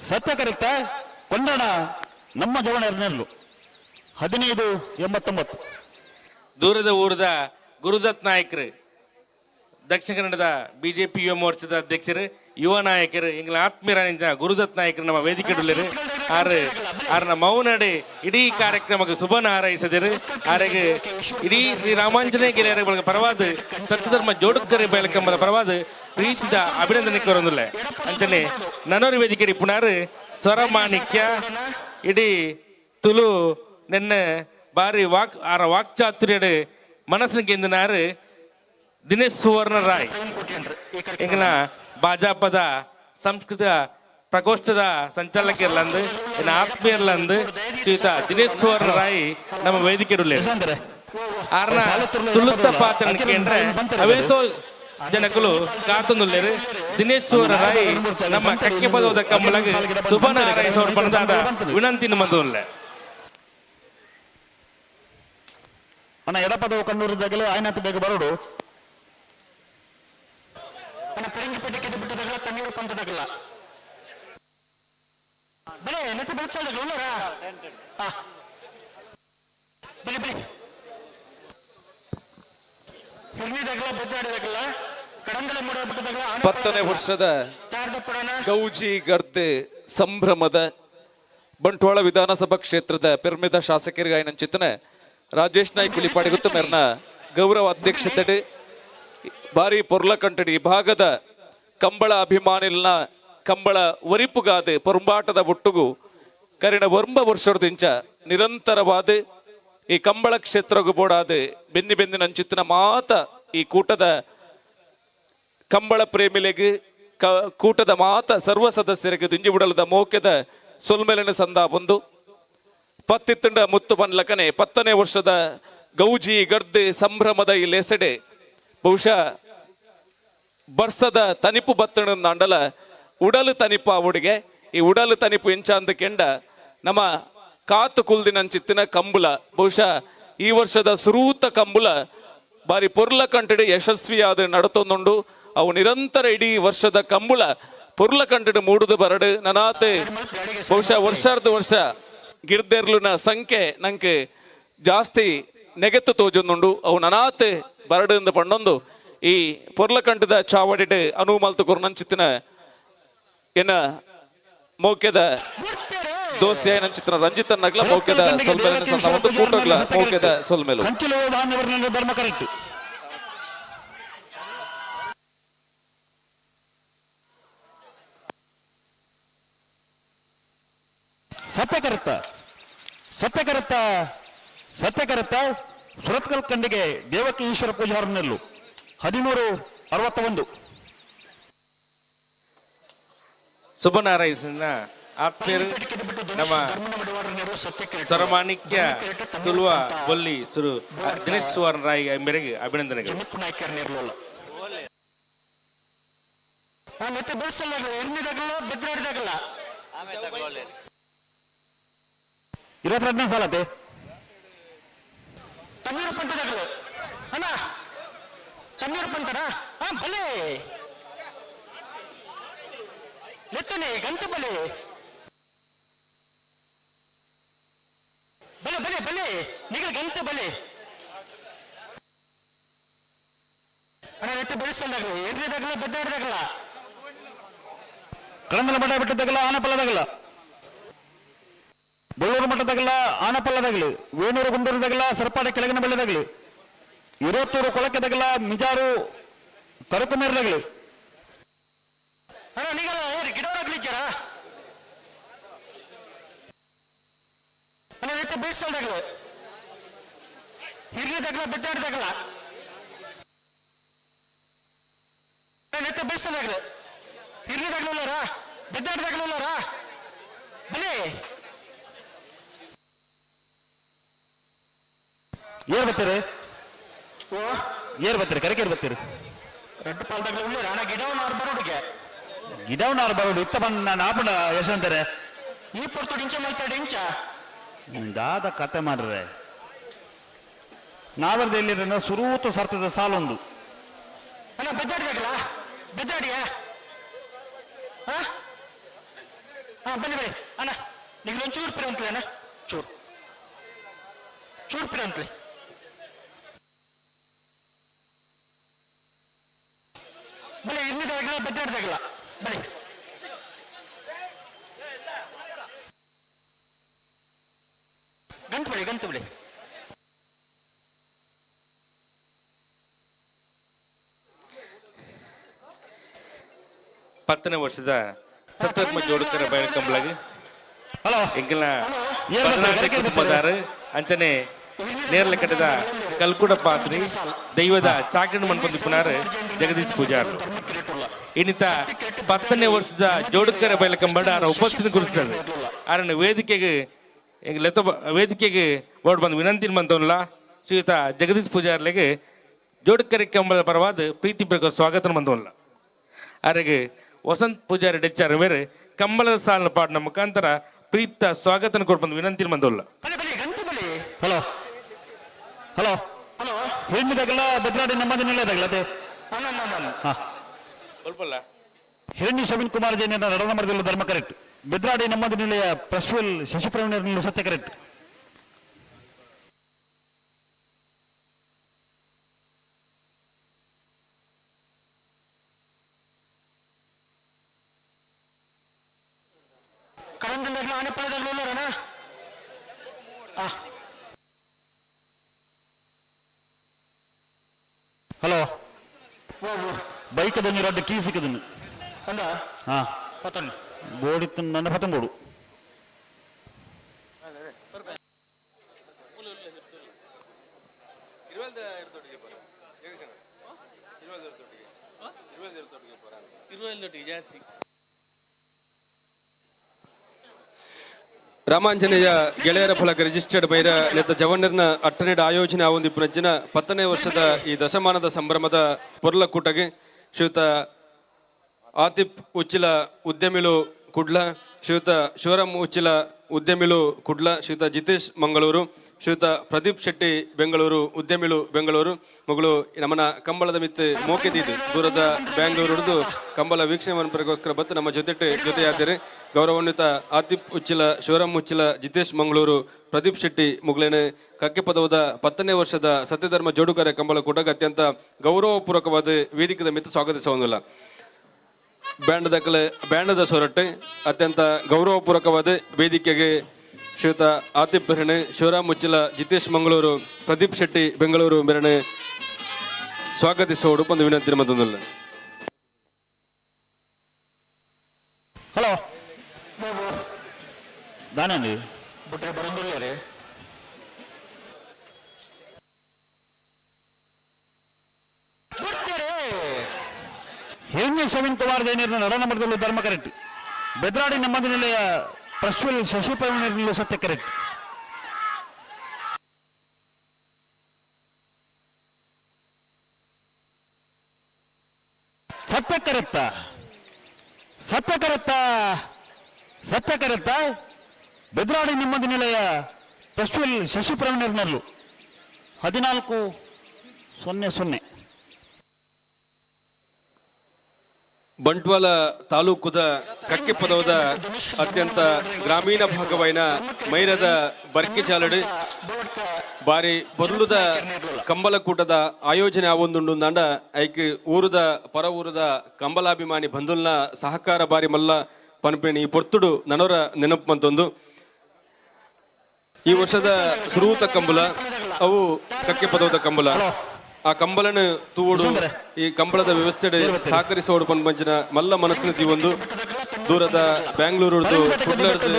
ಸತ್ಯ ಕರೆಕ್ಟ. ಕೊಂಡಣ ನಮ್ಮ ಜವಣರ್ನಲ್ಲು 15:89. ದೂರದ ಊರದ ಗುರುದತ್ ನಾಯಕರು, ದಕ್ಷಿಣ ಕನ್ನಡದ ಬಿಜೆಪಿ ಯುವ ಮೋರ್ಚಾದ ಅಧ್ಯಕ್ಷರು, ಯುವ ನಾಯಕರು, ಎಂಗಳ ಆತ್ಮೀಯರಾದ ಗುರುದತ್ ನಾಯಕರು ನಮ್ಮ ವೇದಿಕೆ ಆರು ಆರ್ನ ಮೌನಡೆ ಇಡೀ ಕಾರ್ಯಕ್ರಮಕ್ಕೆ ಶುಭನ ಹಾರೈಸಿದರು. ಆರೆಗೆ ಇಡೀ ಶ್ರೀ ರಾಮಾಂಜನೇಯ ಗೆಳೆಯರ ಬಳಗ ಪರವಾದ, ಸತ್ಯಧರ್ಮ ಜೋಡುಕರೆ ಬಯಲಕಂಬದ ಪರವಾದ ಪ್ರೀತಿದ ಅಭಿನಂದನೆ ಕೋರೊಂದುಲ್ಲೆ. ಅಂಚನೆ ನನೋರಿ ವೇದಿಕೆ ಪುನಾರು ಸ್ವರಮಾಣಿಕ್ಯ ಇಡೀ ತುಳು ನೆನ್ನೆ ಬಾರಿ ವಾಕ್ ಆರ ವಾಕ್ಚಾತುರ್ಯಡು ಮನಸ್ಸಿನ ಗೆಂದಿನಾರು ದಿನೇಶ್ ಸುವರ್ಣ ರಾಯ್. ಎಂಗಿನ ಭಾಜಪದ ಸಂಸ್ಕೃತ ಪ್ರಕೋಷ್ಠದ ಸಂಚಾಲಕರ್ಲಂದು ಇನ್ನು ಆತ್ಮೀಯರ್ಲಂದು ಶ್ರೀಯುತ ದಿನೇಶ್ ಸುವರ್ಣ ರಾಯ್ ನಮ್ಮ ವೇದಿಕೆ ಆರ್ನ ತುಳುತ್ತ ಪಾತ್ರ ಕೇಂದ್ರ ಅವೇತೋ ಜನಕುಲು ಕಾತೊಂದುಲ್ಲೇರು. ದಿನೇಶ್ ಸುವರ್ಣ ರಾಯ್ ನಮ್ಮ ಕಕ್ಕೆ ಪದವದ ಕಂಬಳಗ್ ಸುಬನ ಹಾರೈಸೋರ್ ಪಣದಾದ ವಿನಂತಿ ಮಂದುಲ್ಲೆ. ಅಣ್ಣ ಎಡಪದವು ಕಣ್ಣೂರಿದ್ದಾಗಲೇ ಆಯ್ನಾತ್ ಬೇಗ ಬರೋಡು. ಪರಂಗಿಪೇಟೆ ಬಿಟ್ಟದಾಗಲ ತಣ್ಣೀರು ಪಂತದಾಗಲ್ಲ ಬಲೆ ನೆತ್ತ ಬೆಳಸಾಗಲ್ಲ ಉಳ್ಳಾರ ಬಲೆ ಬಲೆ ಹಿರ್ನಿದಾಗಲ ಬದ್ದಾಡಿದಾಗಲ್ಲ ಕಡಂಗಲ ಮೂಡ ಬಿಟ್ಟದಾಗಲ. 10ನೇ ವರ್ಷದ ಗೌಜಿ ಗರ್ದೆ ಸಂಭ್ರಮದ ಬಂಟ್ವಾಳ ವಿಧಾನಸಭಾ ಕ್ಷೇತ್ರದ ಪೆರ್ಮೆದ ಶಾಸಕರಿಗಾಯನಂಚಿತನ ರಾಜೇಶ್ ನಾಯ್ಕ್ ಕುಲಿಪಾಡಿಗುತ್ತು ಮೆರ್ನ ಗೌರವ ಅಧ್ಯಕ್ಷತೆ ಬಾರಿ ಪೊರ್ಲಕಂಟಡಿ ಭಾಗದ ಕಂಬಳ ಅಭಿಮಾನಿಲ್ನ ಕಂಬಳ ಒರಿಪುಗಾದೆ ಪೊರುಂಬಾಟದ ಒಟ್ಟುಗು ಕರಿಣ ಒಂಬ ವರ್ಷದಿಂಚ ನಿರಂತರವಾದ ಈ ಕಂಬಳ ಕ್ಷೇತ್ರಗೂ ಬೋಡಾದ ಬೆನ್ನಿ ಬೆನ್ನಿನ ಅಂಚಿತ್ತಿನ ಮಾತ ಈ ಕೂಟದ ಕಂಬಳ ಪ್ರೇಮಿಲೆಗ್ ಕೂಟದ ಮಾತ ಸರ್ವ ಸದಸ್ಯರಿಗೆ ದುಂಜಿ ಬಿಡಲದ ಮೋಕೆದ ಸೊಲ್ಮೆಲನ ಸಂದ ಒಂದು ಪತ್ತಿತ್ತಂಡ ಮುತ್ತು ಬನ್ಲಕನೆ 10ನೇ ವರ್ಷದ ಗೌಜಿ ಗರ್ದೆ ಸಂಭ್ರಮದ ಈ ಲೇಸಡೆ ಬಹುಶಃ ಬರ್ಸದ ತನಿಪು ಬತ್ತಣ ಅಂಡಲ ಉಡಲು ತನಿಪು ಅವಡಿಗೆ ಈ ಉಡಲು ತನಿಪು ಎಂಚಾಂದ ಕೆಂಡ ನಮ್ಮ ಕಾತು ಕುಲ್ದಿನಂಚಿತ್ತಿನ ಕಂಬುಲ ಬಹುಶಃ ಈ ವರ್ಷದ ಸುರೂತ ಕಂಬುಲ ಬಾರಿ ಪೊರ್ಲ ಕಂಟಡಿ ಯಶಸ್ವಿಯಾದ ನಡತೊಂದುಂಡು. ಅವು ನಿರಂತರ ಇಡೀ ವರ್ಷದ ಕಂಬುಲ ಪೊರ್ಲ ಕಂಟಡಿ ಮೂಡುದು ಬರಡು ನನಾತೆ ಬಹುಶಃ ವರ್ಷಾರ್ಧ ವರ್ಷ ಗಿರ್ದೆರ್ಲುನ ಸಂಖ್ಯೆ ನಂಗೆ ಜಾಸ್ತಿ ನೆಗೆತ್ತು ತೋಜೊಂದುಂಡು. ಅವು ನನಾತೆ ಬರಡು ಎಂದು ಪಂಡೊಂದು ಈ ಪೊರ್ಲಕಂಠದ ಚಾವಡಿಡ್ ಅನುವು ಮಲ್ತು ಕೊರ್ನಂಚಿತ್ತಿನ ಎನ್ನ ಮೌಕ್ಯದ ದೋಸ್ತಿ ನಂಚಿತ್ತಿನ ರಂಜಿತ್ ನಗ್ಲ ಮೌಕ್ಯದ ಸೊಲ್ಮೆಲಿನ ಸಂದ ಒಂದು ಕೂಟಗ್ಲ ಮೌಕ್ಯದ ಸೊಲ್ಮೆಲು. ಧರ್ಮ ಕರೆಕ್ಟ್. ಸತ್ಯ ಕರೆಕ್ತ, ಸತ್ಯ ಕರೆಕ್ತ, ಸತ್ಯ ಕರೆಕ್ತ. ಸುರತ್ಕಲ್ ಖಂಡಿಗೆ ದೇವಕಿ ಈಶ್ವರ ಪೂಜಾರನೆಲ್ಲು 13:61. ಸುಬ್ಬನಾರಾಯಸನ ಆತ್ಮೀಯರು ನಮ್ಮ ಸ್ವರಮಾಣಿಕ್ಯ ತುಳುವ ಬೊಲ್ಲಿ ಸುರು ದಿನೇಶ್ ಸುವರ್ಣ ರಾಯ್ ಮೇರೆಗೆ ಅಭಿನಂದನೆಗಳು. 22ನೇ ಸಾಲತೆ ತಣ್ಣೀರು ಪಂತದಾಗಲು ಅಣ್ಣ ತಣ್ಣೀರು ಪಂತನ ಹಾ ಬಲೆ ಲೆತ್ತನೆ ಗಂಟು ಬಲೆ. ಬಲೆ ಬಲೆ ಬಲೆ ನಿಗಲ್ ಗಂಟೆ ಬಲೆ ಅಣ್ಣ ನೆಟ್ಟು ಬೆಳೆಸಲ್ದಾಗಲ ಎರ್ರಿದಾಗಲ ಬೆದ್ದಾಡ್ದಾಗಲ ಕಳಂದಲ ಮಠ ಬಿಟ್ಟದಾಗಲ ಆನಪಲ್ಲದಾಗಲ ಬಳ್ಳೂರು ಮಠದಾಗಲ ಆನಪಲ್ಲದಾಗಲಿ ವೇಣೂರು ಗುಂಡೂರುದಾಗಲ ಸರ್ಪಾಡ ಕೆಳಗಿನ ಬೆಳೆದಾಗಲಿ ಇರೋತ್ತೂರು ಕೊಳಕೆದಾಗಲ ಮಿಜಾರು ಕರಕುಮೇರ್ದಾಗಲಿ ಅಣ್ಣ ನಿಗಲ ಏರಿ ಗಿಡವರಾಗ್ಲಿಚ್ಚಾರ ಅಣ್ಣ ನೆಟ್ಟು ಬೆಳೆಸಲ್ದಾಗಲ ಹಿರಿಯದಾಗಲ ಬೆದ್ದಾಡ್ದಾಗಲ ನೆಟ್ಟು ಬೆಳೆಸಲ್ದಾಗಲ ಹಿರಿಯದಾಗಲರ ಬೆದ್ದಾಡ್ದಾಗಲರ ಬಲೆ ಏರ್ ಬರ್ತೀರಿ? ಏರ್ ಬರ್ತೀರಿ? ಕರೆಕೆ ಏರ್ ಬರ್ತೀರಿ? ರೆಡ್ ಪಾಲ್ದಾಗಲ ಉಳ್ಳೇರ ಅಣ್ಣ ಗಿಡವನ್ನ ಅವ್ರು ಬರೋಡಿಗೆ ಗಿಡವನ್ನ ಅವ್ರು ಬರೋಡು ಇತ್ತ ಬಂದ ನಾನು ಆಪಣ ಯಶವಂತಾರೆ ಈ ಪೊರ್ತು ಡಿಂಚ ಮಲ್ತಾಡ ಇಂಚ ದಾದ ಕತೆ ಮಾಡ್ರೆ ನಾವರ್ದ ಎಲ್ಲಿರ ಸುರೂತು ಸರ್ತದ ಸಾಲೊಂದು ಅಣ್ಣ ಬೆದ್ದಾಡಿದಾಗಲ ಬೆದ್ದಾಡಿಯಾ ಹಾ ಹಾ ಬನ್ನಿ ಬನ್ನಿ ಅಣ್ಣ ನಿಮ್ಗೆ ಒಂದು ಚೂರು ಪಿರ ಅಂತಲೇ ಅಣ್ಣ ಚೂರು ಚೂರು ಪಿರ ಅಂತಲೇ ಬನ್ನಿ ಇಲ್ಲಿದಾಗಲ ಬೆದ್ದಾಡ್ದಾಗಲ ಬನ್ನಿ ಗಂಟು ಬಿಡಿ ಗಂಟು ಬಿಡಿ. ಪತ್ತನೇ ವರ್ಷದ ಸತ್ವತ್ಮ ಜೋಡುಕರ ಬಯಲು ಕಂಬಳಗ್ ಹಲೋ ಎಂಕಲ್ನ ಬದನಾಟ ಕುಟುಂಬದಾರು ಅಂಚನೆ ನೇರಲ ಕಟ್ಟದ ಕಲ್ಕುಡ ಪಾತ್ರಿ ದೈವದ ಚಾಕಣಿ ಮನ್ಪಂದಿಪ್ಪುನಾರು ಜಗದೀಶ್ ಪೂಜಾರ್. ಇನ್ನಿತ 10ನೇ ವರ್ಷದ ಜೋಡುಕರ ಬಯಲ ಕಂಬಳ ಆರ ಉಪಸ್ಥಿತಿ ಗುರುಸ್ತದೆ. ಆರನ ವೇದಿಕೆಗೆ ಲೆತ್ತ ವೇದಿಕೆಗೆ ಓಡ್ ಬಂದು ವಿನಂತಿ ಬಂದವಲ್ಲ ಶ್ರೀಯುತ ಜಗದೀಶ್ ಪೂಜಾರ್ಲಿಗೆ ಜೋಡುಕರೆ ಕಂಬಳದ ಪರವಾದ ಪ್ರೀತಿ ಪ್ರಕ ಸ್ವಾಗತ ಬಂದವಲ್ಲ. ಆರೆಗೆ ವಸಂತ್ ಪೂಜಾರಿ ಡೆಚ್ಚಾರ ಬೇರೆ ಕಂಬಳದ ಸಾಲಿನ ಪಾಡಿನ ಮುಖಾಂತರ ಪ್ರೀತ ಸ್ವಾಗತನ ಕೊಟ್ಟು ವಿನಂತಿ ಬಂದವಲ್ಲ. ಹಲೋ ಹಲೋ ಹಲೋ ಹೆಣ್ಣಿದಾಗಲ್ಲ ಬದ್ರಾಡಿ ನಮ್ಮದು ನಿಲ್ಲದಾಗಲ್ಲ ಅದೇ ಹಿರಣ್ಯ ಶವಿನ್ ಕುಮಾರ್ ಜೈನ ನಡನ ಮರದಲ್ಲಿ ಧರ್ಮ ಕರೆಕ್ಟ್. ಬೆದ್ರಾಡಿ ನಮ್ಮದು ನಿಲಯ ಪ್ರಶ್ವಲ್ ಶಶಿಪ್ರವೀಣ ಸತ್ಯ ಕರೆಕ್ಟ್. ಕರಂದಲ್ಲ ಆನೆಪಳ್ಳದಲ್ಲಿ ಹಲೋ ಬೈಕ್ ಅದನ್ನು ರಡ್ಡು ಕೀ ಸಿಕ್ಕದನ್ನು ಹಾ ಬೋಡಿತ್ತು ನನ್ನ ಪತ್ತಂಬೋಡು. ರಾಮಾಂಜನೇಯ ಗೆಳೆಯರ ಫಲಕ ರಿಜಿಸ್ಟರ್ಡ್ ಬೈರ ನೆತ್ತ ಜವಣ್ಣರ್ನ ಅಟ್ಟನೆಡ ಆಯೋಜನೆ ಆವೊಂದು ಪುನಜ್ಜಿನ 10ನೇ ವರ್ಷದ ಈ ದಶಮಾನದ ಸಂಭ್ರಮದ ಪೊರ್ಲಕೂಟಗೆ ಶ್ರೀಯುತ ಆತಿಫ್ ಉಚ್ಚಿಲ ಉದ್ಯಮಿಲು ಕುಡ್ಲ, ಶ್ರೀಯುತ ಶಿವರಾಮ್ ಉಚ್ಚಿಲ ಉದ್ಯಮಿಲು ಕುಡ್ಲ, ಶ್ರೀಯುತ ಜಿತೇಶ್ ಮಂಗಳೂರು, ಶ್ರೀಯುತ ಪ್ರದೀಪ್ ಶೆಟ್ಟಿ ಬೆಂಗಳೂರು ಉದ್ಯಮಿಲು ಬೆಂಗಳೂರು ಮಗಳು ನಮ್ಮನ ಕಂಬಳದ ಮಿತ್ತು ಮೋಕೆದಿದ್ದು ದೂರದ ಬ್ಯಾಂಗ್ಳೂರು ಕಂಬಳ ವೀಕ್ಷಣೆ ಮನ್ಪರಿಗೋಸ್ಕರ ಬತ್ತು ನಮ್ಮ ಜೊತೆ ಜೊತೆಯಾದರೆ ಗೌರವಾನ್ವಿತ ಆತಿಫ್ ಉಚ್ಚಿಲ, ಶಿವರಾಮ್ ಉಚ್ಚಿಲ, ಜಿತೇಶ್ ಮಂಗಳೂರು, ಪ್ರದೀಪ್ ಶೆಟ್ಟಿ ಮುಗ್ಲೇನೆ ಕಕ್ಕೆ ಪದವದ 10ನೇ ವರ್ಷದ ಸತ್ಯಧರ್ಮ ಜೋಡುಗಾರ ಕಂಬಳ ಕೂಟಕ್ಕೆ ಅತ್ಯಂತ ಗೌರವಪೂರ್ವಕವಾದ ವೇದಿಕೆದ ಮಿತ್ತು ಸ್ವಾಗತಿಸುವುದಿಲ್ಲ. ಬ್ಯಾಂಡ್ ದಾಖಲೆ ಬ್ಯಾಂಡದ ಸೊರಟೆ ಅತ್ಯಂತ ಗೌರವಪೂರ್ವಕವಾದ ವೇದಿಕೆಗೆ ಶ್ರೀಯುತ ಆತಿಫ್ ಬೆರಣೆ, ಶಿವರಾಮ್ ಉಚ್ಚಿಲ, ಜಿತೇಶ್ ಮಂಗಳೂರು, ಪ್ರದೀಪ್ ಶೆಟ್ಟಿ ಬೆಂಗಳೂರು ಬೆರಣೆ ಸ್ವಾಗತಿಸುವ ಒಂದು ವಿನಂತಿ ಮತ್ತೊಂದಲ್ಲ. ಹಲೋ ದಾನಂడి ಬಿಟ್ರೆ ಬರಂದಿಲ್ಲ ರೀ. ಹಿರಣ್ಯ ಶವಿನ್ ಕುಮಾರ್ ಜೈನರ ನಡನ ಮಠದಲ್ಲಿ ಧರ್ಮ ಕರೆಕ್ಟ್. ಬೆದ್ರಾಡಿ ನಮ್ಮದಿ ನಿಲಯ ಪ್ರಶ್ವಲ್ ಶಶಿ ಪ್ರವೀಣ ಸತ್ಯ ಕರೆಕ್ಟ್. ಸತ್ಯ ಕರೆಕ್ತ ಸತ್ಯ ಕರೆಕ್ತ ಸತ್ಯ ಕರೆಕ್ತ ಬೆದ್ರಾಡಿ ನಿಮ್ಮದಿ ನಿಲಯ ಪ್ರಶ್ವಲ್ ಶಶಿ ಪ್ರವೀಣರ್ನಲ್ಲೂ 14:00. ಬಂಟ್ವಾಳ ತಾಲೂಕುದ ಕಕ್ಕೆಪದವದ ಅತ್ಯಂತ ಗ್ರಾಮೀಣ ಭಾಗವಾಯಿನ ಮೈರದ ಬರ್ಕೆಜಾಲಡು ಬಾರಿ ಬೊರ್ಲುದ ಕಂಬಳಕೂಟದ ಆಯೋಜನೆ ಆವೊಂದುಂಡು ಅಂಡ ಐಕ್ ಊರುದ ಪರ ಊರುದ ಕಂಬಲಾಭಿಮಾನಿ ಬಂಧುಲ್ನ ಸಹಕಾರ ಬಾರಿ ಮಲ್ಲ ಪನ್ಪಿನ ಈ ಪೊರ್ತುಡು ನನೊರ ನೆನಪು ಮಂತೊಂದು. ಈ ವರ್ಷದ ಸುರೂತ ಕಂಬಳ ಅವು ಕಕ್ಕೆ ಪದವದ ಕಂಬಳ. ಆ ಕಂಬಳನ ತೂವೊಡು, ಈ ಕಂಬಳದ ವ್ಯವಸ್ಥೆ ಸಹಕರಿಸೋಡು ಪನ್ಪಂಚಿನ ಮಲ್ಲ ಮನಸ್ಸಿನ ದೀವೊಂದು ದೂರದ ಬ್ಯಾಂಗ್ಳೂರುಡ್ದು ಕುಡ್ಲರ್ದು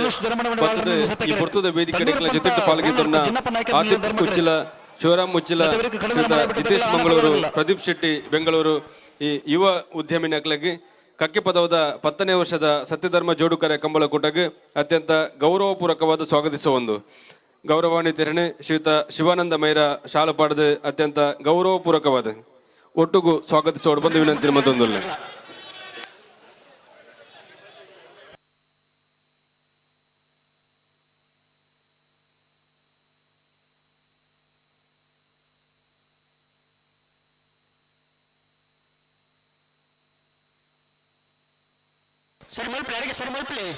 ಬತ್ತದ ಈ ಪೊರ್ತುದ ವೇದಿಕೆ ಜೊತೆಟ್ಟು ಪಾಲ್ಗಿದ್ದನ್ನ ಆದಿಪ್ ಉಚ್ಚಿಲ, ಶಿವರಾಮ್ ಉಚ್ಚಿಲ, ಶ್ರೀಯುತ ಜಿತೇಶ್ ಮಂಗಳೂರು, ಪ್ರದೀಪ್ ಶೆಟ್ಟಿ ಬೆಂಗಳೂರು, ಈ ಯುವ ಉದ್ಯಮಿ ನಕ್ಲಗಿ ಕಕ್ಕೆ ಪದವದ 10ನೇ ವರ್ಷದ ಸತ್ಯಧರ್ಮ ಜೋಡುಕರೆ ಕಂಬಳ ಕೂಟಕ್ಕೆ ಅತ್ಯಂತ ಗೌರವಪೂರ್ವಕವಾದ ಸ್ವಾಗತಿಸುವ ಒಂದು ಗೌರವಾನ್ವಿತರಣೆ ಶ್ರೀಯುತ ಶಿವಾನಂದ ಮೈರ ಶಾಲಪಾಡದ ಅತ್ಯಂತ ಗೌರವಪೂರ್ವಕವಾದ ಒಟ್ಟುಗು ಸ್ವಾಗತಿಸೋಡು ಬಂದು ವಿನಂತಿ ಮತ್ತೊಂದು. ಸರಿ ಮಲ್ಪಲಿ, ಅಡಿಗೆ ಸರಿ ಮಲ್ಪಲಿ.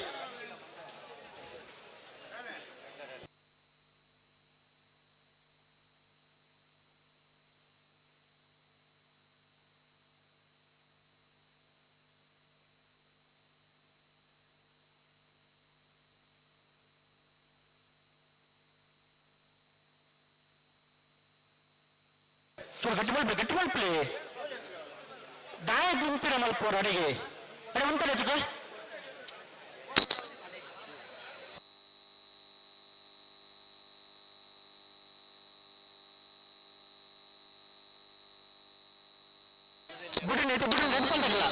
ಚೂರು ಗಟ್ಟಿ ಮಲ್ಪಲಿ, ಗಟ್ಟಿ ಮಲ್ಪಲಿ. ದಾಯ ಗುಂಪಿನ ಮಲ್ಪೋರು ಅಡಿಗೆ. ಅರೆ ಉಂಟಲ್ಲ ಅದಕ್ಕೆ? ಬಿಡಿ ನೆಟ್ಟು ಬಿಡಿ, ನೆಟ್ಕೊಂಡಲ್ಲ.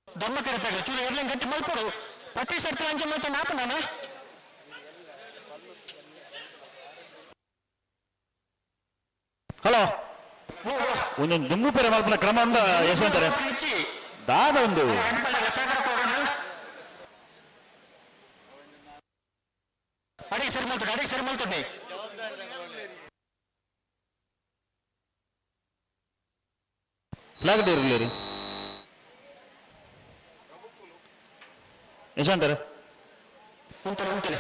ದಮ್ಮ ಕರೆತಾಗ ಚೂರು ಎರ್ಲಂಗ್ ಗಟ್ಟಿ ಮಲ್ಪಡು. ಪ್ರತಿ ಸರ್ತಿ ಅಂಚೆ ಮಲ್ತ ನಾಪ ನಾನು. ಹಲೋ, ಒಂದೊಂದು ದುಂಬು ಪೇರೆ ಮಲ್ಪನ ಕ್ರಮ ಅಂದ ಯಶವಂತಾರೆ ದಾದ ಒಂದು ಅಡಿಗೆ ಸರಿ ಮಲ್ತುಂಡು, ಅಡಿಗೆ ಸರಿ ಮಲ್ತುಂಡೆ. Flag Deere ಯಶವಂತಾರೆ. ಉಂಟಲೆ ಉಂಟಲೆ.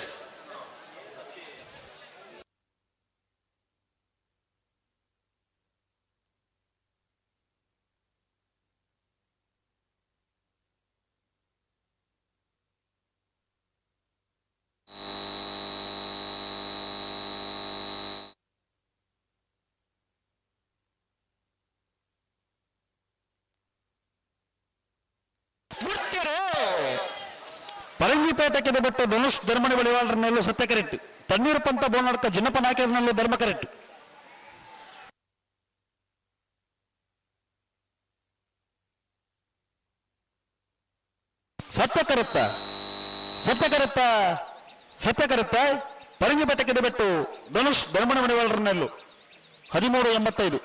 ಪರಂಗಿಪೇಟೆಗೆ ಬಿಟ್ಟು ಧನುಷ್ ಧರ್ಮಣಿ ಬಳಿವಾಳರನ್ನೆಲ್ಲೂ ಸತ್ಯ ಕರೆಕ್ಟ್. ತಣ್ಣೀರು ಪಂತ ಬೋನಾಡ್ಕ ಜಿನ್ನಪ್ಪ ನಾಯಕರನಲ್ಲೂ ಧರ್ಮ ಕರೆಕ್ಟ್. ಸತ್ಯ ಕರೆಕ್ತ, ಸತ್ಯ ಕರೆಕ್ತ, ಸತ್ಯ ಕರೆಕ್ತ. ಪರಂಗಿಪೇಟೆಗೆ ಬಿಟ್ಟು ಧನುಷ್ ಧರ್ಮಣಿ ಮಡಿವಾಳರನ್ನೆಲ್ಲೂ 13.85.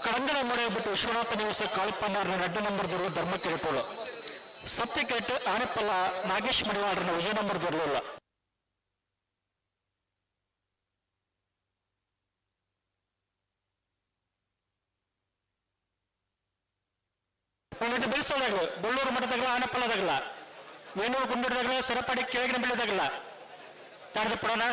ಕಡಂಗಲ ಮೊರೆ ಬಿಟ್ಟು ವಿಶ್ವನಾಥ ನಿವಾಸ ಕಾಳಪ್ಪನಾರನ 2 ನಂಬರ್ ದೊರಲು ಧರ್ಮ ಕೇಳಿಕೊಳ್ಳು. ಸತ್ಯಕೇಟ್ ಆನೆಪ್ಪಲ್ಲ ನಾಗೇಶ್ ಮಡಿವಾಳರನ್ನ ವಿಜಯ ನಂಬರ್ ದೊರಲಿಲ್ಲ. ಬೆಳೆಸೋದಾಗಲು ಬೊಳ್ಳೂರು ಮಠದಾಗಲ ಆನೆಪ್ಪಲ್ಲದಾಗಲ ವೇಣೂರು ಗುಂಡೂರದಾಗಲ ಸೊರಪಾಡಿ ಕೆಳಗಿನ ಬೆಳೆದಾಗಲ ತಾಡ್ದ ಪಡೋಣ.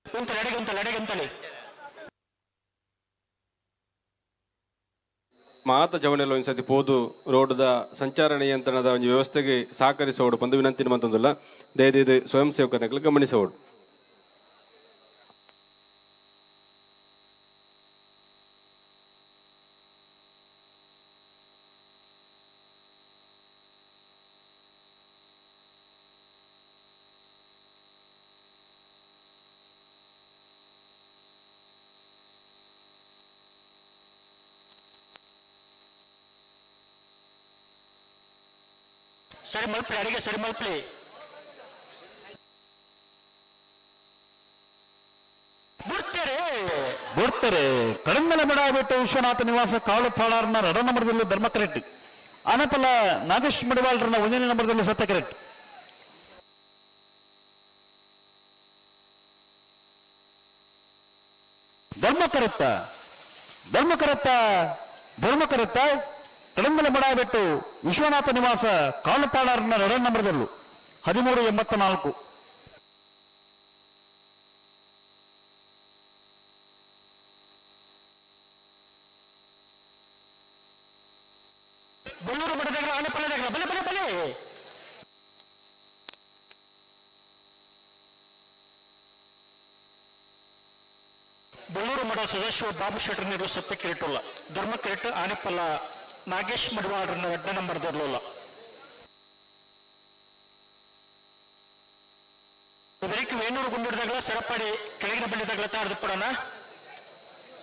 ಉಂಟಲೆ ಅಡಿಗೆ ಉಂಟಲೆ ಅಡಿಗೆ ಉಂಟಲೆ. ಮಾತ ಜವನೆಲ್ಲ ಒಂದ್ಸತಿ ಪೋದು ರೋಡ್ದ ಸಂಚಾರ ನಿಯಂತ್ರಣದ ಒಂಜಿ ವ್ಯವಸ್ಥೆಗೆ ಸಹಕರಿಸೋಡು ಪಂದು ವಿನಂತಿ ಮಂತೊಂದುಲ್ಲ. ದಯದೀದು ಸ್ವಯಂ ಸೇವಕರನ್ನ ಗಮನಿಸೋಡು. ಸರಿ ಮಲ್ಪಲಿ, ಅಡಿಗೆ ಸರಿ ಮಲ್ಪಲಿ. ಬಿಡ್ತಾರೆ ಬಿಡ್ತಾರೆ. ಕಡಂಗಲ ಬಿಟ್ಟು ವಿಶ್ವನಾಥ ನಿವಾಸ ಕಾಳು ಪಾಳಾರ್ನ ರಡ ನಂಬರ್ದಲ್ಲಿ ಧರ್ಮ ಕರೆಕ್ಟ್. ಅನಪಲ ನಾಗೇಶ್ ಮಡಿವಾಳ್ರನ್ನ ಒಂದನೇ ನಂಬರ್ದಲ್ಲಿ ಸತ್ಯ ಕರೆಕ್ಟ್. ಧರ್ಮ ಕರೆಕ್ಟ, ಧರ್ಮ ಕರೆಕ್ಟ, ಧರ್ಮ ಕರೆಕ್ಟ. ಕಡಂಗಲ ಬಿಟ್ಟು ವಿಶ್ವನಾಥ ನಿವಾಸ ಕಾಳುಪಾಳಾರ್ನ ರಡ ನಂಬರ್ದಲ್ಲೂ 13:84. ಬಳ್ಳೂರು ಮಠದಾಗಲ ಆನೆಪಲ್ಲದಾಗಲ ಬಲೆ ಬಲೆ ಬಲೆ. ಬಳ್ಳೂರು ಮಠ ಸದಾಶಿವ ಬಾಬು ಶೆಟ್ಟರ್ ನೀರು ಸತ್ಯ ಕಿರೀಟುಲ್ಲ ಧರ್ಮ ಕಿರೀಟ ಆನೆಪಲ್ಲ ನಾಗೇಶ್ ಮಡಿವಾಳ್ರನ್ನ ಎಡ್ಡ ನಂಬರ್ ದೊರ್ಲುಲ್ಲ. ಬೆರಿಕೆ ವೇಣೂರು ಗುಂಡಿಡ್ದಾಗಲ ಸರಪಾಡಿ ಕೆಳಗಿನ ಬಳ್ಳಿದಾಗಲ ತಾಡ್ದು ಪಡೋಣ.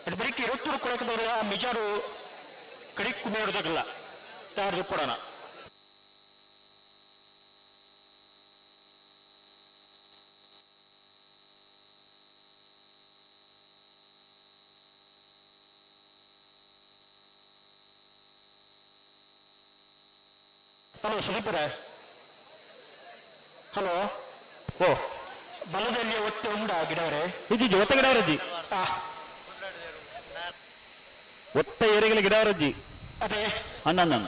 ಅದು ಬೆರಿಕೆ ಇರುತ್ತೂರು ಕೊಳಕದವ್ರ ಮಿಜಾರು ಕಡಿಕ್ ಕುಮೇರ್ದಾಗಲ ತಾಡ್ದು ಪಡೋಣ. ಹಲೋ ಸುದೀಪರೇ, ಹಲೋ. ಓ ಬಲದಲ್ಲಿ ಒತ್ತೆ ಉಂಡ ಗಿಡವರೇ? ಇಜ್ಜಿ ಒತ್ತ ಗಿಡವರಜ್ಜಿ, ಒತ್ತ ಏರಿಗಳ ಗಿಡವರಜ್ಜಿ. ಅದೇ ಅಣ್ಣ ಅಣ್ಣ.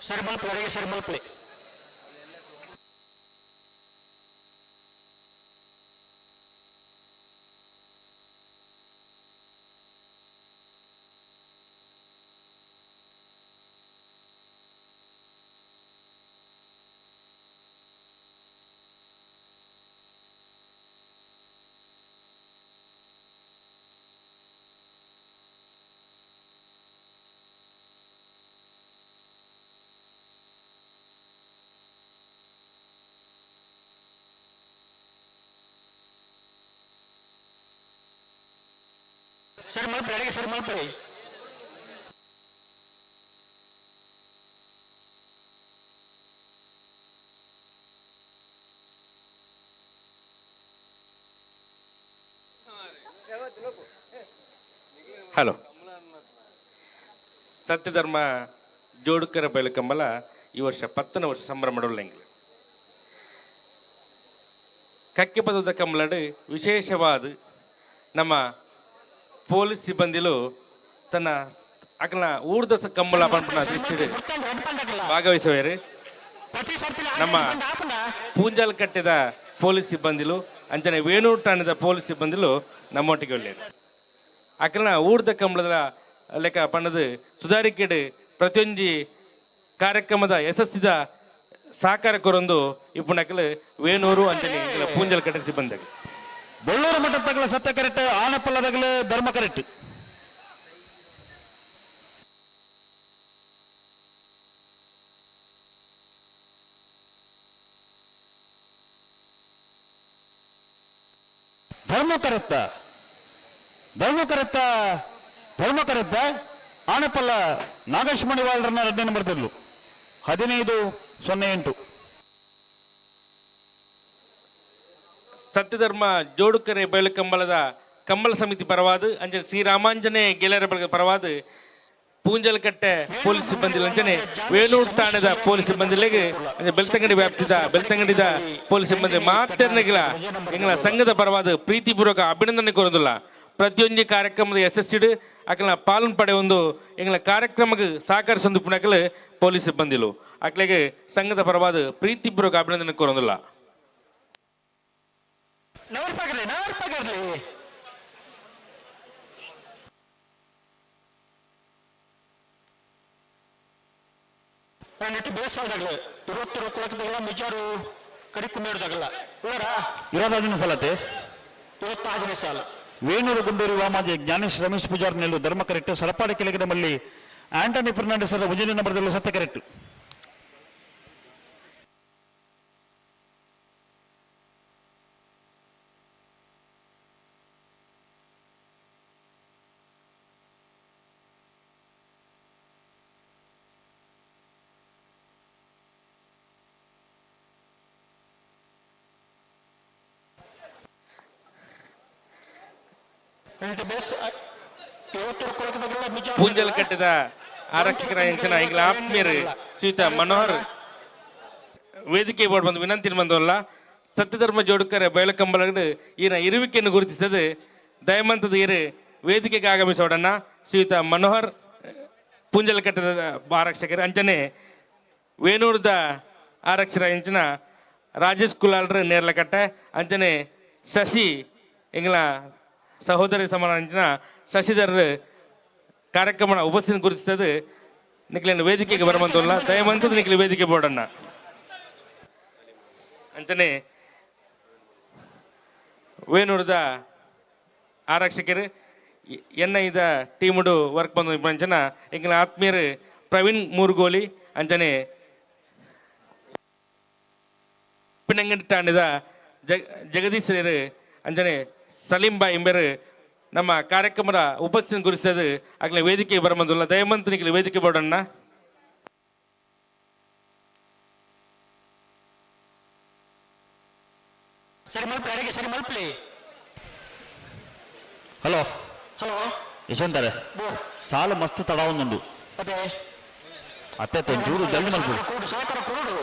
ಸರಿ ಮಲ್ಪಲಿ, ಅಡಿಗೆ ಸರಿ ಮಲ್ಪಲಿ. ಸರಿ ಮಲ್ಪಲಿ, ಅಡಿಗೆ ಸರಿ ಮಲ್ಪಲಿ. ಹಲೋ. ಸತ್ಯಧರ್ಮ ಜೋಡುಕರ ಬಯಲು ಕಂಬಲ ಈ ವರ್ಷ 10ನೇ ವರ್ಷ ಸಂಭ್ರಮ ಮಾಡುವಲ್ಲ. ಕಕ್ಕೆ ಪದದ ಕಂಬಲಡು ವಿಶೇಷವಾದ ನಮ್ಮ ಪೊಲೀಸ್ ಸಿಬ್ಬಂದಿಲು ತನ್ನ ಅಕಲ ಊರ್ದ ಕಂಬಳ ಪಂಪನ ದೃಷ್ಟಿ ಭಾಗವಹಿಸುವರು. ನಮ್ಮ ಪೂಂಜಾಲ್ ಕಟ್ಟಿದ ಪೊಲೀಸ್ ಸಿಬ್ಬಂದಿಲು ಅಂಚನೆ ವೇಣೂರು ಠಾಣದ ಪೊಲೀಸ್ ಸಿಬ್ಬಂದಿಲು ನಮ್ಮೊಟ್ಟಿಗೆ ಒಳ್ಳೆಯದು. ಅಕಲ್ನ ಊರ್ದ ಕಂಬಳದ ಲೆಕ್ಕ ಪಣ್ಣದು ಸುಧಾರಿಕೆಡು ಪ್ರತಿಯೊಂಜಿ ಕಾರ್ಯಕ್ರಮದ ಯಶಸ್ಸಿದ ಸಹಕಾರ ಕೊರೊಂದು ಇಪ್ಪುನಕಲು ವೇಣೂರು ಅಂಚನೆ ಪೂಂಜಾಲ್ ಕಟ್ಟಿದ ಸಿಬ್ಬಂದಿ. ಬಳ್ಳೂರು ಮಠ ತಗಲ ಸತ್ಯ ಕರೆಕ್ಟ್, ಆನಪಲ್ಲದಗಲ ಧರ್ಮ ಕರೆಕ್ಟ್. ಧರ್ಮ ಕರೆಕ್ತ, ಧರ್ಮ ಕರೆಕ್ತ, ಧರ್ಮ ಕರೆಕ್ತ. ಆನಪಲ್ಲ ನಾಗೇಶ್ ಮಣಿವಾಳ್ರನ್ನ ಎರಡನೇ ನಂಬರ್ ತರಲು 15:08. ಸತ್ಯಧರ್ಮ ಜೋಡುಕರೆ ಬಯಲು ಕಂಬಳದ ಕಂಬಳ ಸಮಿತಿ ಪರವಾದ ಅಂಚನೆ ಶ್ರೀ ರಾಮಾಂಜನೇ ಗೆಳೆಯರ ಬಳಗ ಪರವಾದ ಪೂಂಜಲಕಟ್ಟೆ ಪೊಲೀಸ್ ಸಿಬ್ಬಂದಿ ಅಂಚನೆ ವೇಣೂರು ಠಾಣೆದ ಪೊಲೀಸ್ ಸಿಬ್ಬಂದಿಲೆಗ್ ಅಂಚನೆ ಬೆಳ್ತಂಗಡಿ ವ್ಯಾಪ್ತಿದ ಬೆಳ್ತಂಗಡಿದ ಪೊಲೀಸ್ ಸಿಬ್ಬಂದಿ ಮಾತೆರ್ನಗಿಲ ಎಂಗಳ ಸಂಘದ ಪರವಾದ ಪ್ರೀತಿಪೂರ್ವಕ ಅಭಿನಂದನೆ ಕೋರೊಂದುಲ್ಲ. ಪ್ರತಿಯೊಂದು ಕಾರ್ಯಕ್ರಮದ ಯಶಸ್ಸಿಡು ಅಕಲ್ನ ಪಾಲನ್ ಪಡೆಯೊಂದು ಎಂಗ್ಲ ಕಾರ್ಯಕ್ರಮಕ್ಕೆ ಸಹಕರಿಸೊಂದು ಪುನಕಲು ಪೊಲೀಸ್ ಸಿಬ್ಬಂದಿಲು ಅಕ್ಲೆಗೆ ಸಂಘದ ಪರವಾದ ಪ್ರೀತಿಪೂರ್ವಕ ಅಭಿನಂದನೆ ಕೋರೊಂದಿಲ್ಲ. ಇರೋದಾಜಿನ ಸಲತೆ ವೇಣೂರು ಗುಂಡೂರು ವಾಮಾಜಿ ಜ್ಞಾನೇಶ್ ರಮೇಶ್ ಪೂಜಾರ್ ನೆಲ್ಲು ಧರ್ಮ ಕರೆಕ್ಟ್ ಸರಪಾಡಿ ಕೆಳಗಿನ ಮಲ್ಲಿ ಆಂಟನಿ ಫರ್ನಾಂಡಿಸ್ ಅವರ ಉಜಿರೆ ನಂಬರ್ದಲ್ಲೂ ಸತ್ಯ ಕರೆಕ್ಟ್. ಪೂಂಜಲ್ ಕಟ್ಟಿದ ಆರಕ್ಷಕರ ಹೆಂಚಿನ ಈಗಲ ಆತ್ಮೀಯರು ಶ್ರೀಯುತ ಮನೋಹರ್ ವೇದಿಕೆ ಬೋರ್ಡ್ ಬಂದು ವಿನಂತಿ ಬಂದವಲ್ಲ ಸತ್ಯಧರ್ಮ ಜೋಡುಕರ ಬಯಲಕಂಬಲಗಡು ಈನ ಇರುವಿಕೆಯನ್ನು ಗುರುತಿಸದೆ ದಯಮಂತದ ಇರು ವೇದಿಕೆಗೆ ಆಗಮಿಸೋಡನ್ನ ಶ್ರೀಯುತ ಮನೋಹರ್ ಪೂಂಜಲ್ ಕಟ್ಟದ ಆರಕ್ಷಕರು ಅಂಚನೆ ವೇಣೂರದ ಆರಕ್ಷಕರ ಹೆಂಚಿನ ರಾಜೇಶ್ ಕುಲಾಲ್ರ ನೇರ್ಲಕಟ್ಟೆ ಅಂಚನೆ ಶಶಿ ಎಂಗ್ಲ ಸಹೋದರಿ ಸಮಾನ ಅಂಚಿನ ಶಶಿಧರ್ ಕಾರ್ಯಕ್ರಮ ಉಪಸ್ಥಿತಿ ಗುರುತಿಸದು ನಿಕ್ಲಿನ ವೇದಿಕೆಗೆ ಬರಬಂತಲ್ಲ ದಯಮಂತದ ನಿಕ್ಲಿ ವೇದಿಕೆ ಬೋರ್ಡನ್ನ ಅಂಚನೆ ವೇಣೂರದ ಆರಕ್ಷಕರು ಎನ್ನ ಇದ ಟೀಮುಡು ವರ್ಕ್ ಬಂದ ಅಂಚನ ಎಂಗ್ಲ ಆತ್ಮೀಯರು ಪ್ರವೀಣ್ ಮೂರ್ಗೋಲಿ ಅಂಚನೆ ಪಿನಂಗಡಿ ಜಗದೀಶ್ ಅಂಚನೆ ಸಲೀಂ ಬಾಯ್ ಇಂಬೆರು ನಮ್ಮ ಕಾರ್ಯಕ್ರಮದ ಉಪಸ್ಥಿತಿ ಗುರುತಿಸದು ಆಗಲೇ ವೇದಿಕೆ ಬರಬಂದಿಲ್ಲ ದಯಮಂತನಿಗೆ ವೇದಿಕೆ ಬೋರ್ಡನ್ನ. ಸರಿ ಮಲ್ಪಲಿ ಅಡಿಗೆ ಸರಿ ಮಲ್ಪಲಿ. ಹಲೋ ಹಲೋ ಯಶವಂತಾರೆ ಸಾಲು ಮಸ್ತ್ ತಡ ಒಂದುಂಡು ಅದೇ ಅತ್ತೆ ಒಂಚೂರು ಜಲ್ದಿ ಮಲ್ಪು. ಕೂಡು ಸಹಕಾರ ಕೊಡು.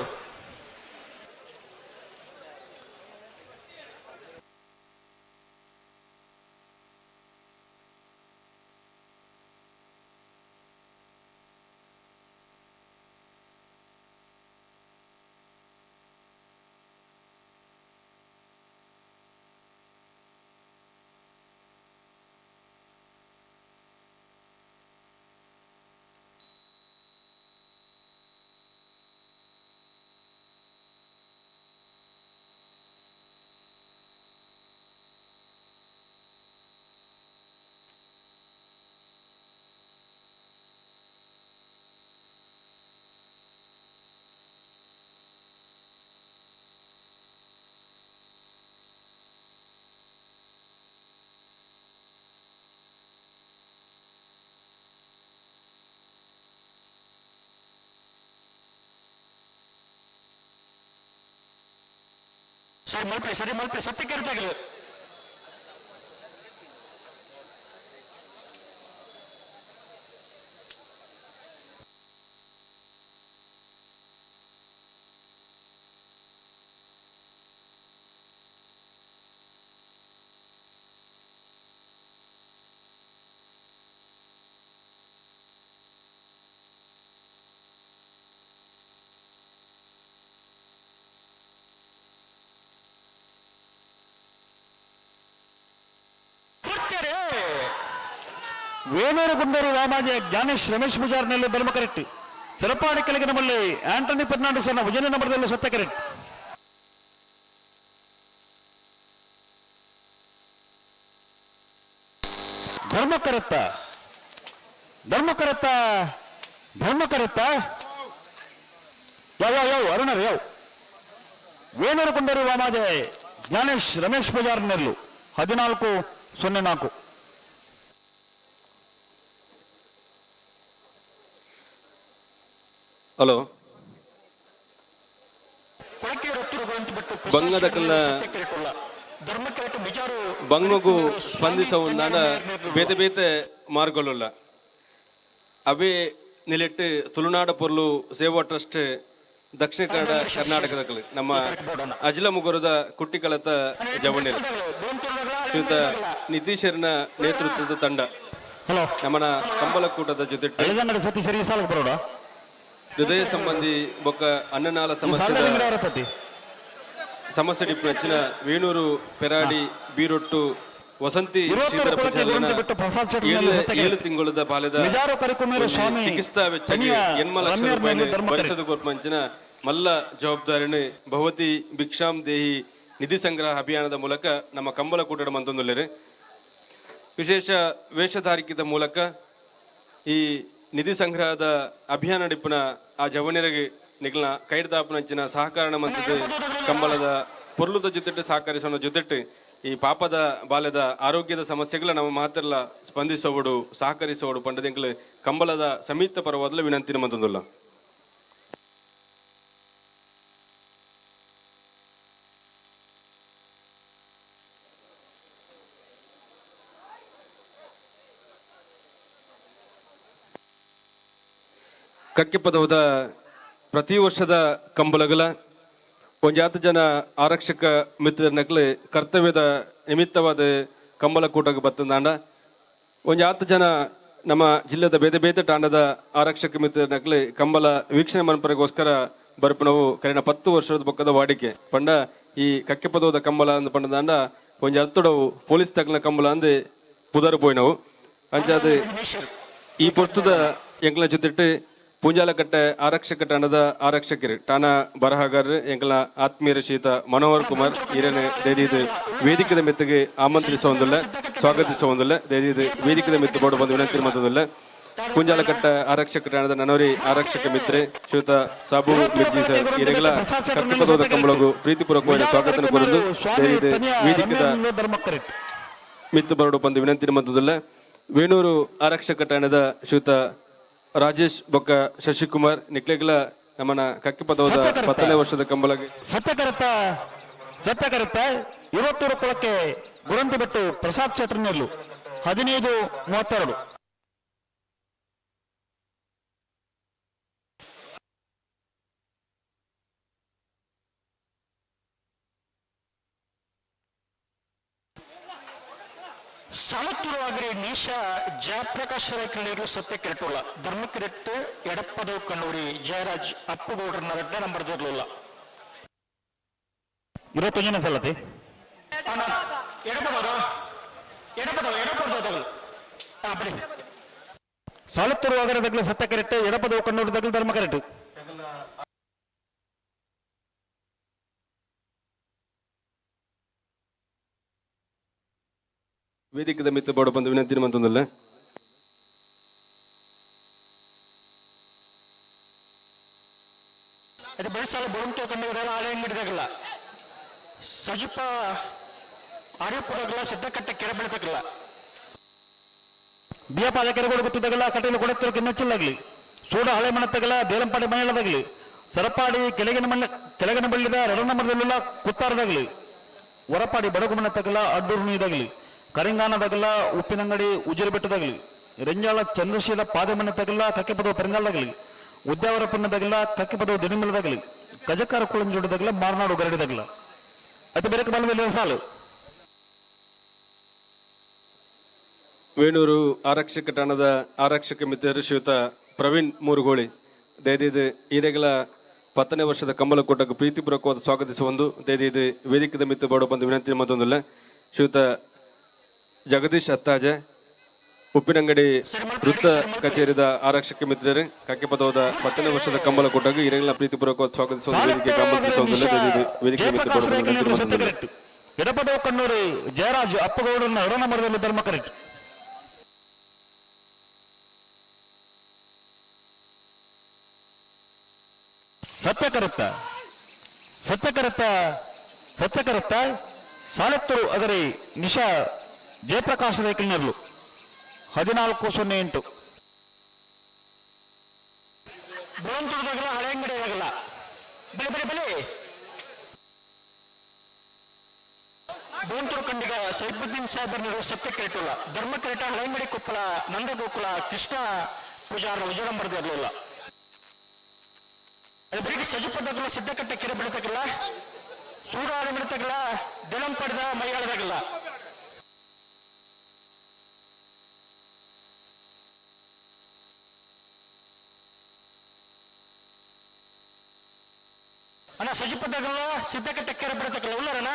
ಸರಿ ಮಲ್ಪಲಿ ಸರಿ ಮಲ್ಪಲಿ ಸತ್ಯಕ್ಕೆ ಇರ್ತಾಗಲಿ. ವೇಣೂರು ಗುಂಡೂರು ವಾಮಾಜೆ ಜ್ಞಾನೇಶ್ ರಮೇಶ್ ಪೂಜಾರ್ನಲ್ಲಿ ಧರ್ಮ ಕರೆಕ್ಟ್ ಚಿರಪಾಡಿ ಕೆಳಗಿನ ಮಲ್ಲಿ ಆಂಟನಿ ಫರ್ನಾಂಡಿಸ್ ಅನ್ನ ವಿಜಯ ನಂಬರ್ದಲ್ಲೂ ಸತ್ಯ ಕರೆಕ್ಟ್. ಧರ್ಮಕರತ್ತ ಧರ್ಮಕರತ್ತ ಧರ್ಮಕರತ್ತ ಯಾವ ಯಾವ ಯಾವ ಅರುಣರ್ ಯಾವ ವೇಣೂರು ಗುಂಡೂರು ವಾಮಾಜೆ ಜ್ಞಾನೇಶ್ ರಮೇಶ್ ಪೂಜಾರ್ನೆಲ್ಲು 14-04. ಹಲೋ ಬಂಗದ ಕಲ್ಲ ಬಂಗಗು ಸ್ಪಂದಿಸವುಂದಾಂಡ ಬೇತೆ ಬೇತೆ ಮಾರ್ಗಲುಲ್ಲ ಅವೇ ನಿಲೆಟ್ಟು ತುಳುನಾಡ ಪೊರ್ಲು ಸೇವಾ ಟ್ರಸ್ಟ್ ದಕ್ಷಿಣ ಕನ್ನಡ ಕರ್ನಾಟಕದ ಕಲೆ ನಮ್ಮ ಅಜಿಲ ಮುಗುರದ ಕುಟ್ಟಿಕಲತ ಜವಣಿ ಶ್ರೀಯುತ ನಿತೀಶರ್ನ ನೇತೃತ್ವದ ತಂಡ. ಹಲೋ. ನಮ್ಮನ ಕಂಬಳಕೂಟದ ಜೊತೆ ಎಳೆದಂಗಡಿ ಸತೀಶರಿಗೆ ಸಾಲಕ್ಕೆ ಬರೋಣ. ಹೃದಯ ಸಂಬಂಧಿ ಬೊಕ್ಕ ಅನ್ನನಾಲ ಸಮಸ್ಯೆ ಸಮಸ್ಯೆ ಡಿಪ್ಪು ವೇಣೂರು ಪೆರಾಡಿ ಬೀರೊಟ್ಟು ವಸಂತಿ ಶ್ರೀಧರ ಪೂಜಾರಿನ 7 ತಿಂಗಳದ ಬಾಲ್ಯದ ಚಿಕಿತ್ಸಾ ವೆಚ್ಚಕ್ಕೆ 8 ಲಕ್ಷ ರೂಪಾಯಿ ಭರಿಸದ ಕೊರ್ಪಂಚಿನ ಮಲ್ಲ ಜವಾಬ್ದಾರಿನ ಭವತಿ ಭಿಕ್ಷಾಂ ದೇಹಿ ನಿಧಿ ಸಂಗ್ರಹ ಅಭಿಯಾನದ ಮೂಲಕ ನಮ್ಮ ಕಂಬಳಕೂಟದ ಮಂತೊಂದುಲ್ಲೇರು. ವಿಶೇಷ ವೇಷಧಾರಿಕೆದ ಮೂಲಕ ಈ ನಿಧಿ ಸಂಗ್ರಹದ ಅಭಿಯಾನ ನಡಿಪುನ ಆ ಜವನಿಯರಿಗೆ ನಿಗ್ಲ ಕೈಡ್ದಾಪನಂಚಿನ ಸಹಕಾರಣ ಮಂತದ ಕಂಬಳದ ಪೊರ್ಲುದ ಜೊತೆಟ್ಟು ಸಹಕರಿಸೋಣ ಜೊತೆಟ್ಟು ಈ ಪಾಪದ ಬಾಲ್ಯದ ಆರೋಗ್ಯದ ಸಮಸ್ಯೆಗಳ ನಮ್ಮ ಮಾತೆಲ್ಲ ಸ್ಪಂದಿಸೋಡು ಸಹಕರಿಸೋಡು ಪಂಡದಿಂಗ್ಲು ಕಂಬಳದ ಸಂಯುಕ್ತ ಪರವಾದಲ ವಿನಂತಿ ಮಂತೊಂದುಲ್ಲ. ಕಕ್ಕೆಪದವದ ಪ್ರತಿ ವರ್ಷದ ಕಂಬಳಗಳ ಒಂಜಾತ ಜನ ಆರಕ್ಷಕ ಮಿತ್ರನಕ್ಲೆ ಕರ್ತವ್ಯದ ನಿಮಿತ್ತವಾದ ಕಂಬಳಕೂಟಕ್ಕೆ ಬತ್ತಂದಾಂಡ ಒಂಜಾತ ಜನ ನಮ್ಮ ಜಿಲ್ಲೆದ ಬೇತೆ ಬೇತೆ ತಾಂಡದ ಆರಕ್ಷಕ ಮಿತ್ರನಕ್ಲೆ ಕಂಬಳ ವೀಕ್ಷಣೆ ಮನ್ಪರಿಗೋಸ್ಕರ ಬರ್ಪನವು ಕರಿನ 10 ವರ್ಷದ ಬೊಕ್ಕದ ವಾಡಿಕೆ. ಪಂಡ ಈ ಕಕ್ಕೆಪದವದ ಕಂಬಳ ಅಂದ್ ಪಂಡದಾಂಡ ಒಂಜಿ ಅರ್ತಡವು ಪೊಲೀಸ್ ತಕ್ಲ ಕಂಬಳ ಅಂದ್ ಪುದರ್ ಪೋಯಿನವು. ಅಂಚಾದ ಈ ಪೊರ್ತುದ ಎಂಕ್ಲ ಜೊತೆಟ್ಟು ಪೂಂಜಾಲಕಟ್ಟೆ ಆರಕ್ಷಕ ಠಾಣದ ಆರಕ್ಷಕರು ಠಾಣಾ ಬರಹಗಾರರು ಎಂಕಲ ಆತ್ಮೀಯ ಶ್ರೀತ ಮನೋಹರ್ ಕುಮಾರ್ ಈರನೆ ದಯದೀದು ವೇದಿಕದ ಮೆತ್ತಿಗೆ ಆಮಂತ್ರಿಸುವಂದಿಲ್ಲ, ಸ್ವಾಗತಿಸುವಂದಿಲ್ಲ. ದಯದೀದು ವೇದಿಕದ ಮೆತ್ತು ಬೋರ್ಡ್ ಬಂದು ವಿನಂತಿ ಮಂತದಿಲ್ಲ. ಪೂಂಜಾಲಕಟ್ಟೆ ಆರಕ್ಷಕ ಠಾಣದ ನನೋರಿ ಆರಕ್ಷಕ ಮಿತ್ರೆ ಶ್ರೀಯುತ ಸಾಬು ಮಿರ್ಜಿ ಸರ್ ಈರೆಗಳ ಕಕ್ಕಿಪದದ ಕಂಬಳಗು ಪ್ರೀತಿಪೂರ್ವಕವಾಗಿ ಸ್ವಾಗತ ಕೋರದು ದಯದೀದು ವೇದಿಕದ ಮಿತ್ತು ಬರಡು ಬಂದು ವಿನಂತಿ ಮಂತದಿಲ್ಲ. ವೇಣೂರು ಆರಕ್ಷಕ ಠಾಣದ ಶ್ರೀಯುತ ರಾಜೇಶ್ ಬೊಕ್ಕ ಶಶಿಕುಮಾರ್ ನಿಕ್ಲೆಗ್ಲ ನಮ್ಮನ ಕಕ್ಕಿಪದವದ 10ನೇ ವರ್ಷದ ಕಂಬಳಗೆ ಸತ್ಯಕರತ್ತ ಸತ್ಯಕರತ್ತ ಇವತ್ತೂರು ಕುಳಕ್ಕೆ ಗುರಂತಿ ಬೆಟ್ಟು ಪ್ರಸಾದ್ ಶೆಟ್ಟರ್ನೆರ್ಲು 15-32. ಸಾಲತ್ತೂರುವಾಗರಿ ನೀಶಾ ಜಯಪ್ರಕಾಶ್ ರೈಕಳಿಯರು ಸತ್ಯ ಕೆರಟುಲ್ಲ ಧರ್ಮಕ್ಕಿರಟ್ಟು ಎಡಪ್ಪದವು ಕಣ್ಣೂರಿ ಜಯರಾಜ್ ಅಪ್ಪುಗೌಡರನ್ನ ರಡ್ಡ ನಂಬರ್ ದೊರ್ಲುಲ್ಲ. 21ನೇ ಸಲತಿ ಎಡಪದವರು ಎಡಪದವು ಎಡಪದವು ಬಿಡಿ. ಸಾಲತ್ತೂರು ಆಗರ ತಗ್ಲ ಸತ್ಯ ಕರೆಕ್ಟ್, ಎಡಪದವು ಕಣ್ಣೂರು ತಗ್ಲ ಧರ್ಮ ಕರೆಕ್ಟ್. ವೇದಿಕದ ಮಿತ್ತು ಬೋರ್ಡ್ ಬಂದು ವಿನಂತಿ ಮಂತೊಂದುಲ್ಲ. ಅದು ಬೆಳೆಸಲ ಬೊಂತು ಕಂಡುಹಿಡಿಯಲ್ಲ ಆಳೆ ಅಂಗಡಿದಾಗಲ್ಲ ಸಜಿಪ ಆರ್ಯಪುರಗಲ್ಲ ಸಿದ್ದಕಟ್ಟೆ ಕೆರೆ ಬೆಳೆತಕ್ಕಲ್ಲ ಬಿಯಪಾದ ಕೆರೆಗಳು ಗೊತ್ತಿದ್ದಾಗಲ್ಲ ಕಟೀಲು ಕೊಡತ್ತಿರು ಕಿನ್ನಚ್ಚಿಲ್ಲಾಗ್ಲಿ ಸೂಡ ಹಳೆ ಮಣತ್ತಗಲ ದೇಲಂಪಾಡಿ ಮನೆಯದಾಗಲಿ ಸರಪಾಡಿ ಕೆಳಗಿನ ಮಣ್ಣ ಕೆಳಗಿನ ಬಳ್ಳಿದ ರಡನಮರದಲ್ಲೆಲ್ಲ ಕುತ್ತಾರದಾಗಲಿ ಹೊರಪಾಡಿ ಬಡಗು ಮಣ್ಣತ್ತಗಲ ಅಡ್ಡೂರು ಇದಾಗಲಿ ಕರಿಂಗಾನದಾಗಲ ಉಪ್ಪಿನಂಗಡಿ ಉಜಿರೆ ಬೆಟ್ಟದಾಗಲಿ ರೆಂಜಾಳ ಚಂದ್ರಶೀಲ ಪಾದೆ ಮನೆ ತಗಲ ಕಕ್ಕೆಪದವು ಪೆರಂಗಾಲದಾಗಲಿ ಉದ್ಯಾವರಪ್ಪನದಾಗಲ ಕಕ್ಕೆಪದವು ದಿನಮಿಲದಾಗಲಿ ಕಜಕಾರ ಕುಳಂಜೋಡದಾಗಲ ಮಾರ್ನಾಡು ಗರಡಿದಾಗಲ ಅತಿ ಬೇರೆ ಬಲದಲ್ಲಿ ಸಾಲು. ವೇಣೂರು ಆರಕ್ಷಕ ಠಾಣದ ಆರಕ್ಷಕ ಮಿತ್ರರು ಶ್ರೀಯುತ ಪ್ರವೀಣ್ ಮೂರುಗೋಳಿ ದಯದೀದು ಈರೆಗಳ 10ನೇ ವರ್ಷದ ಕಂಬಳಕೂಟಕ್ಕೆ ಪ್ರೀತಿಪೂರ್ವಕವಾದ ಸ್ವಾಗತಿಸುವಂದು ದಯದೀದು ವೇದಿಕದ ಮಿತ್ತು ಬೋರ್ಡ್ ಬಂದು ವಿನಂತಿ ಮತ್ತೊಂದಿಲ್ಲ. ಶ್ರೀಯುತ ಜಗದೀಶ್ ಅತ್ತಾಜೆ ಉಪ್ಪಿನಂಗಡಿ ವೃತ್ತ ಕಚೇರಿದ ಆರಕ್ಷಕ ಮಿತ್ರರು ಕಕ್ಕೆಪದವದ 10ನೇ ವರ್ಷದ ಕಂಬಳಕೂಟಕ್ಕೆ ಈರೆಗಳ ಪ್ರೀತಿಪೂರ್ವಕವಾದ ಸ್ವಾಗತಿಸುವಂದು ವೇದಿಕೆ ಆಮಂತ್ರಿಸುವಂದಿಲ್ಲ. ದಯದೀದು ವೇದಿಕೆ ಮಿತ್ತು ಬೋರ್ಡ್ ಬಂದು ವಿನಂತಿ ಮತ್ತೊಂದಿಲ್ಲ. ಎಡಪದವು ಕಣ್ಣೂರು ಜಯರಾಜ್ ಅಪ್ಪಗೌಡರನ್ನ ಎಡನಮರದಲ್ಲಿ ಧರ್ಮ ಕರೆಕ್ಟ್. ಸತ್ಯಕರತ್ತ ಸತ್ಯಕರತ್ತ ಸತ್ಯಕರತ್ತ ಸಾಲತ್ತೂರು ಅಗರಿ ನಿಶಾ ಜಯಪ್ರಕಾಶ್ ರೇಖಿನರ್ಲು 14-08. ಬೋಂತುರದಾಗಲ್ಲ ಹಳೆ ಅಂಗಡಿದಾಗಲ್ಲ ಬೆಳೆ ಬೆಳೆ ಬೆಳೆ ಬೋಂತೂರು ಕಂಡಿಗ ಸೈಬುದ್ದೀನ್ ಸಾಹೇಬರ್ನರು ಸತ್ಯ ಕೆರಟುಲ್ಲ ಧರ್ಮ ಕೆರಟ ಹಳೆಂಗಡಿ ಕೊಪ್ಪಳ ನಂದಗೋಕುಲ ಕೃಷ್ಣ ಪೂಜಾರ ವಿಜಯಂಬರದಿರಲಿಲ್ಲ. ಅದು ಬರೀ ಸಜಿಪದಾಗಲ್ಲ ಸಿದ್ದಕಟ್ಟೆ ಕೆರೆ ಬೆಳೆತಕ್ಕಿಲ್ಲ ಸೂಡಾಳಿ ಮಿಡತಕ್ಕಿಲ್ಲ ದಿಳಂ ಪಡೆದ ಮೈಯಾಳದಾಗಿಲ್ಲ. ಅಣ್ಣ ಸಜಿಪದಗಲ್ಲ ಸಿದ್ದಕಟ್ಟೆಕ್ಕರೆ ಬರತಕ್ಕಲ್ಲ ಉಳ್ಳರಣ್ಣ.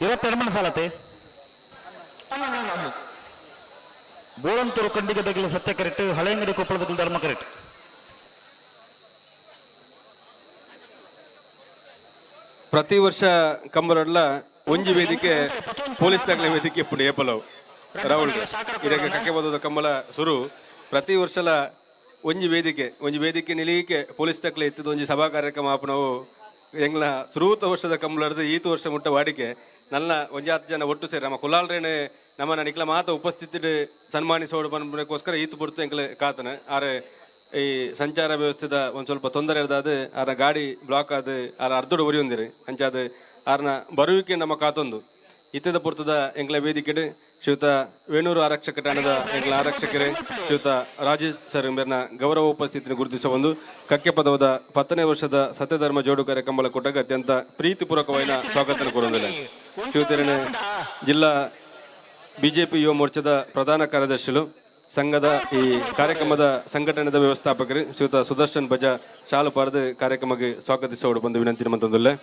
22 ಸಾಲತೆ. ಬೋಳಂತೂರು ಕಂಡಿಗದಗಿಲ ಸತ್ಯ ಕರೆಕ್ಟ್, ಹಳೆಯಂಗಡಿ ಕೊಪ್ಪಳದಗಿಲ ಧರ್ಮ ಕರೆಕ್ಟ್. ಪ್ರತಿ ವರ್ಷ ಕಂಬರಡ್ಲ ಒಂಜಿ ವೇದಿಕೆ ಪೊಲೀಸ್ ದಾಖಲೆ ವೇದಿಕೆ ಇಪ್ಪುಂಡು ಏಪಲವು ರಾಹುಲ್ ಇದಕ್ಕೆ ಕಕ್ಕೆ ಬದದ ಕಂಬಳ ಸುರು ಪ್ರತಿ ವರ್ಷಲ ಒಂಜಿ ವೇದಿಕೆ ಒಂಜಿ ವೇದಿಕೆ ನಿಲೀಕೆ ಪೊಲೀಸ್ ದಾಖಲೆ ಇತ್ತದ ಒಂಜಿ ಸಭಾ ಕಾರ್ಯಕ್ರಮ ಆಪನವು ಎಂಗ್ಲ ಸುರೂತ ವರ್ಷದ ಕಂಬಳರ್ದು ಈತ ವರ್ಷ ಮುಟ್ಟ ವಾಡಿಕೆ ನನ್ನ ಒಂಜಾತ್ ಜನ ಒಟ್ಟು ಸೇರಿ ನಮ್ಮ ಕುಲಾಲ್ರೇನೆ ನಮ್ಮನ್ನ ನಿಕ್ಲ ಮಾತ ಉಪಸ್ಥಿತಿ ಸನ್ಮಾನಿಸೋಡು ಪನ್ಪುನಕ್ಕೋಸ್ಕರ ಈತ ಪುರ್ತು ಎಂಕ್ಲೆ ಕಾತನ. ಆರೆ ಈ ಸಂಚಾರ ವ್ಯವಸ್ಥೆದ ಒಂದು ಸ್ವಲ್ಪ ತೊಂದರೆ ಇರ್ದಾದ ಆರ ಗಾಡಿ ಬ್ಲಾಕ್ ಆದ ಆರ ಅರ್ಧಡು ಉರಿಯೊಂದಿರಿ ಅಂಚಾದ ಆರ್ನ ಬರುವಿಕೆ ನಮ್ಮ ಕಾತೊಂದು ಇತ್ತದ ಪುರ್ತದ ಎಂಕ್ಲ ವೇದಿಕೆಡ್ ಶ್ರೀಯುತ ವೇಣೂರು ಆರಕ್ಷಕ ಠಾಣದ ಎಂಕ್ಲ ಆರಕ್ಷಕರೇ ಶ್ರೀಯುತ ರಾಜೇಶ್ ಸರ್ ಮೇರ್ನ ಗೌರವ ಉಪಸ್ಥಿತಿಯನ್ನು ಗುರುತಿಸುವ ಒಂದು ಕಕ್ಕೆ ಪದವದ 10ನೇ ವರ್ಷದ ಸತ್ಯಧರ್ಮ ಜೋಡುಕರೆ ಕಂಬಳ ಕೂಟಕ್ಕೆ ಅತ್ಯಂತ ಪ್ರೀತಿಪೂರ್ವಕವಾದ ಸ್ವಾಗತ ಕೋರುವುದಿಲ್ಲ. ಶ್ರೀಯುತರಣ ಜಿಲ್ಲಾ ಬಿಜೆಪಿ ಯುವ ಮೋರ್ಚಾದ ಪ್ರಧಾನ ಕಾರ್ಯದರ್ಶಿಗಳು ಸಂಘದ ಈ ಕಾರ್ಯಕ್ರಮದ ಸಂಘಟನೆದ ವ್ಯವಸ್ಥಾಪಕರು ಶ್ರೀಯುತ ಸುದರ್ಶನ್ ಬಜಾ ಶಾಲು ಪಾರದು ಕಾರ್ಯಕ್ರಮಕ್ಕೆ ಸ್ವಾಗತಿಸೋಡು ಬಂದು ವಿನಂತಿ ಮಂತಂದುಲ್ಲೆ.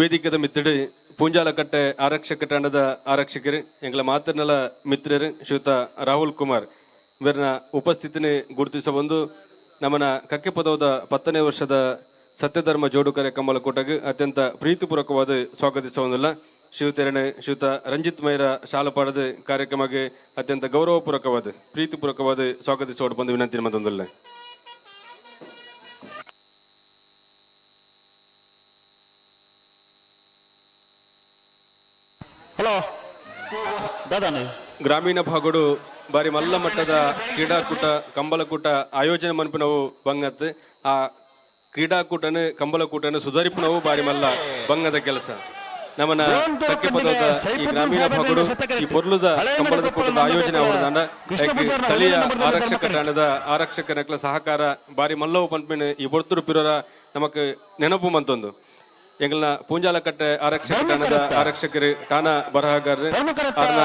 ವೇದಿಕದ ಮಿತ್ರರು ಪೂಂಜಾಲಕಟ್ಟೆ ಆರಕ್ಷಕ ತಂಡದ ಆರಕ್ಷಕರು ಎಂಗಳ ಮಾತೃನಲ ಮಿತ್ರರು ಶ್ರೀಯುತ ರಾಹುಲ್ ಕುಮಾರ್ ಇವರನ್ನ ಉಪಸ್ಥಿತಿನ ಗುರುತಿಸ ಒಂದು ನಮ್ಮನ ಕಕ್ಕೆ ಪದವದ 10ನೇ ವರ್ಷದ ಸತ್ಯಧರ್ಮ ಜೋಡುಕರೆ ಕಂಬಳ ಕೂಟಕ್ಕೆ ಅತ್ಯಂತ ಪ್ರೀತಿಪೂರ್ವಕವಾದ ಸ್ವಾಗತಿಸುವುದಿಲ್ಲ. ಶಿವತೆರಣೆ ಶ್ರೀಯುತ ರಂಜಿತ್ ಮೈರ ಶಾಲಪಾಡದ ಕಾರ್ಯಕ್ರಮಕ್ಕೆ ಅತ್ಯಂತ ಗೌರವಪೂರ್ವಕವಾದ ಪ್ರೀತಿಪೂರ್ವಕವಾದ ಸ್ವಾಗತಿಸೋಡು ಬಂದು ವಿನಂತಿ ಮತ್ತೊಂದಿಲ್ಲ. ಹಲೋ ದಾದಾನೆ ಗ್ರಾಮೀಣ ಭಾಗಡು ಬಾರಿ ಮಲ್ಲ ಮಟ್ಟದ ಕ್ರೀಡಾಕೂಟ ಕಂಬಳಕೂಟ ಆಯೋಜನೆ ಮನ್ಪಿನವು ಬಂಗತ್ ಆ ಕ್ರೀಡಾಕೂಟನ ಕಂಬಳಕೂಟನ ಸುಧಾರಿಪುನವು ಬಾರಿ ಮಲ್ಲ ಬಂಗದ ಕೆಲಸ. ನಮ್ಮನ ಕಕ್ಕೆ ಪದದ ಈ ಗ್ರಾಮೀಣ ಭಾಗಡು ಈ ಪೊರ್ಲುದ ಕಂಬಳದ ಕೂಟದ ಆಯೋಜನೆ ಅವರದಾಂಡ ಸ್ಥಳೀಯ ಆರಕ್ಷಕ ಠಾಣದ ಆರಕ್ಷಕರ ಸಹಕಾರ ಬಾರಿ ಮಲ್ಲವು ಪನ್ಪಿನ ಈ ಬೊರ್ತುರು ಪಿರೋರ ನಮಕ್ ನೆನಪು ಮಂತೊಂದು. ಎಂಗಳನ್ನ ಪೂಂಜಾಲಕಟ್ಟೆ ಆರಕ್ಷಕ ಠಾಣದ ಆರಕ್ಷಕರು ಠಾಣಾ ಬರಹಗಾರರು ಅವರ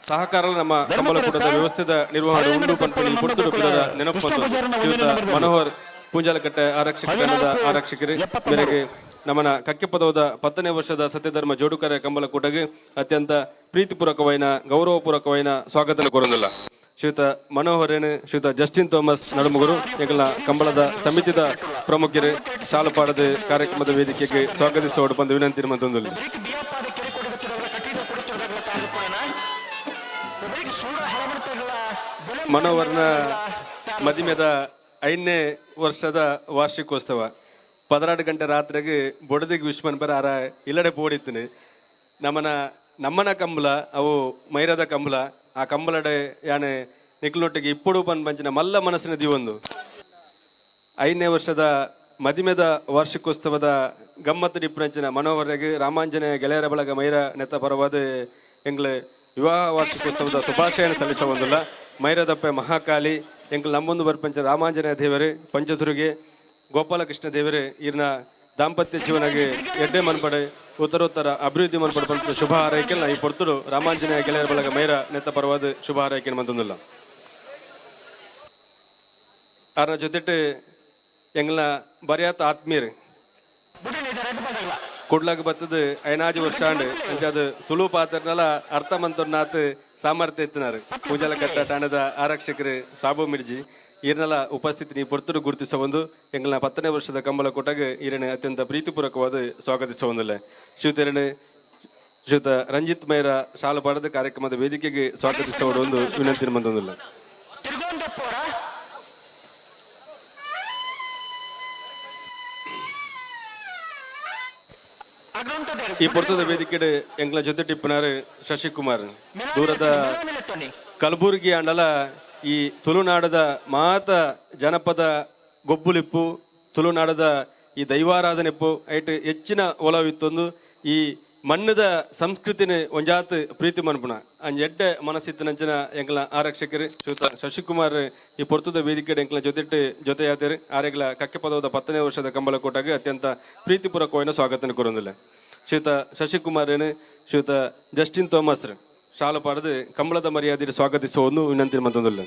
ಸಹಕಾರ ನಮ್ಮ ಕಂಬಳಕೂಟದ ವ್ಯವಸ್ಥೆದ ನಿರ್ವಹಣೆ ಉಂಡು ಪನ್ಪಿನ ಈ ಪೊರ್ತುಡು ಪಿರೋರ ನೆನಪು ಮಂತೊಂದು. ಮನೋಹರ್ ಪೂಂಜಾಲಕಟ್ಟೆ ಆರಕ್ಷಕ ಠಾಣದ ಆರಕ್ಷಕರು ಮೇರೆಗೆ ನಮ್ಮನ ಕಕ್ಕೆ ಪದವದ 10ನೇ ವರ್ಷದ ಸತ್ಯಧರ್ಮ ಜೋಡುಕರೆ ಕಂಬಳಕೂಟಗೆ ಅತ್ಯಂತ ಪ್ರೀತಿಪೂರ್ವಕವೈನ ಗೌರವಪೂರ್ವಕವೈನ ಸ್ವಾಗತ ಕೋರುವುದಿಲ್ಲ. ಶ್ರೀಯುತ ಮನೋಹರೇನು ಶ್ರೀಯುತ ಜಸ್ಟಿನ್ ಥಾಮಸ್ ನಡುಮುಗರು ಎಂಗಳ ಕಂಬಳದ ಸಮಿತಿದ ಪ್ರಮುಖರು ಸಾಲುಪಾಡದ ಕಾರ್ಯಕ್ರಮದ ವೇದಿಕೆಗೆ ಸ್ವಾಗತಿಸೋಡು ಬಂದು ವಿನಂತಿ ಮಂತೊಂದಿಲ್ಲ. ಮನೋಹರ್ನ ಮದಿಮೆದ 5ನೇ ವರ್ಷದ ವಾರ್ಷಿಕೋತ್ಸವ 16 ಗಂಟೆ ರಾತ್ರಿಗೆ ಬೊಡದಿಗೆ ವಿಶ್ವನ್ ಬರ ಆರ ಇಲ್ಲಡೆ ಪೋಡಿತ್ತೀನಿ. ನಮ್ಮನ ಕಂಬಳ ಅವು ಮೈರದ ಕಂಬಳ ಆ ಕಂಬಳಡೆ ಯಾನೆ ನಿಕ್ಲೊಟ್ಟಿಗೆ ಇಪ್ಪಡು ಪನ್ ಪಂಚಿನ ಮಲ್ಲ ಮನಸ್ಸಿನ ದಿವೊಂದು 5ನೇ ವರ್ಷದ ಮದಿಮೆದ ವಾರ್ಷಿಕೋತ್ಸವದ ಗಮ್ಮತ್ತು ಡಿಪ್ಪಂಚಿನ ಮನೋಹರಿಗೆ ರಾಮಾಂಜನೇಯ ಗೆಳೆಯರ ಬಳಗ ಮೈರ ನೆತ್ತ ಪರವಾದ ಎಂಗ್ಲ ವಿವಾಹ ವಾರ್ಷಿಕೋತ್ಸವದ ಶುಭಾಶಯನ ಸಲ್ಲಿಸವಂದಿಲ್ಲ. ಮೈರದಪ್ಪೆ ಮಹಾಕಾಳಿ ಎಂಗ್ಲ ನಮ್ಮೊಂದು ಬರ್ಪಂಚ ರಾಮಾಂಜನೇಯ ದೇವರು ಪಂಚದುರ್ಗೆ ಗೋಪಾಲಕೃಷ್ಣ ದೇವರು ಇರ್ನ ದಾಂಪತ್ಯ ಜೀವನಗೆ ಎಡ್ಡೆ ಮನ್ಪಡೆ ಉತ್ತರೋತ್ತರ ಅಭಿವೃದ್ಧಿ ಮನ್ಪಡೆ ಪಂಪ ಶುಭ ಹಾರೈಕೆ ಈ ಪೊರ್ತುಡು ರಾಮಾಂಜನೇಯ ಗೆಳೆಯರ ಬಳಗ ಮೈರ ನೆತ್ತ ಪರವಾದ ಶುಭ ಹಾರೈಕೆ ಮಂತೊಂದಿಲ್ಲ. ಅವರ ಜೊತೆಟ್ ಎಂಗ್ಲ ಬರಿಯಾತ ಆತ್ಮೀಯರು ಕುಡ್ಲಾಗ ಬತ್ತದ 5 ವರ್ಷ ಆಂಡ್ ಅಂಚಾದ ತುಳು ಪಾತ್ರನಲ ಅರ್ಥ ಮಂತೊನ್ನಾತ್ ಸಾಮರ್ಥ್ಯ ಎತ್ತಿನಾರು ಪೂಜಾಲಕಟ್ಟ ಠಾಣದ ಆರಕ್ಷಕರು ಸಾಬು ಮಿರ್ಜಿ ಈರ್ನಲ ಉಪಸ್ಥಿತಿ ನೀ ಪೊರ್ತುಡು ಗುರುತಿಸ ಒಂದು ಎಂಗಳನ್ನ 10ನೇ ವರ್ಷದ ಕಂಬಳ ಕೂಟಗೆ ಈರನೆ ಅತ್ಯಂತ ಪ್ರೀತಿಪೂರ್ವಕವಾದ ಸ್ವಾಗತಿಸುವಂದಿಲ್ಲ. ಶ್ರೀಯುತ ಶ್ರೀಯುತ ರಂಜಿತ್ ಮೈರ ಶಾಲು ಪಾಡದ ಕಾರ್ಯಕ್ರಮದ ವೇದಿಕೆಗೆ ಸ್ವಾಗತಿಸುವ ಒಂದು ವಿನಂತಿ ಮಂದೊಂದಿಲ್ಲ. ಈ ಪೊರ್ತದ ವೇದಿಕೆ ಎಂಗ್ಲ ಜೊತೆ ಟಿಪ್ಪನಾರು ಶಶಿಕುಮಾರ್ ದೂರದ ಕಲಬುರಗಿ ಅಂಡಲ ಈ ತುಳುನಾಡದ ಮಾತ ಜನಪದ ಗೊಬ್ಬುಲಿಪ್ಪು, ತುಳುನಾಡದ ಈ ದೈವಾರಾಧನೆಪ್ಪು ಐಟ್ ಹೆಚ್ಚಿನ ಒಲವಿತ್ತೊಂದು ಈ ಮಣ್ಣದ ಸಂಸ್ಕೃತಿನ ಒಂಜಾತ್ ಪ್ರೀತಿ ಮನ್ಪುನ ಅಂಜ ಎಡ್ಡೆ ಮನಸ್ಸಿತ್ತಿನಂಚಿನ ಎಂಕಲ ಆರಕ್ಷಕರು ಶ್ರೀಯುತ ಶಶಿಕುಮಾರ್ ಈ ಪೊರ್ತುದ ವೇದಿಕೆ ಎಂಕಲ ಜೊತೆಟ್ಟು ಜೊತೆಯಾತರು. ಆರೆಗ್ಲ ಕಕ್ಕೆ ಪದವದ 10ನೇ ವರ್ಷದ ಕಂಬಳಕೋಟಗೆ ಅತ್ಯಂತ ಪ್ರೀತಿಪೂರ್ವಕವಾದ ಸ್ವಾಗತ ಕೊರೊಂದಿಲ್ಲ. ಶ್ರೀಯುತ ಶಶಿಕುಮಾರ್, ಶ್ರೀಯುತ ಜಸ್ಟಿನ್ ಥಾಮಸ್ ಶಾಲು ಪಾಡದು ಕಂಬಳದ ಮರ್ಯಾದೆ ಸ್ವಾಗತಿಸುವ ವಿನಂತಿ ಮತ್ತೊಂದಿಲ್ಲ.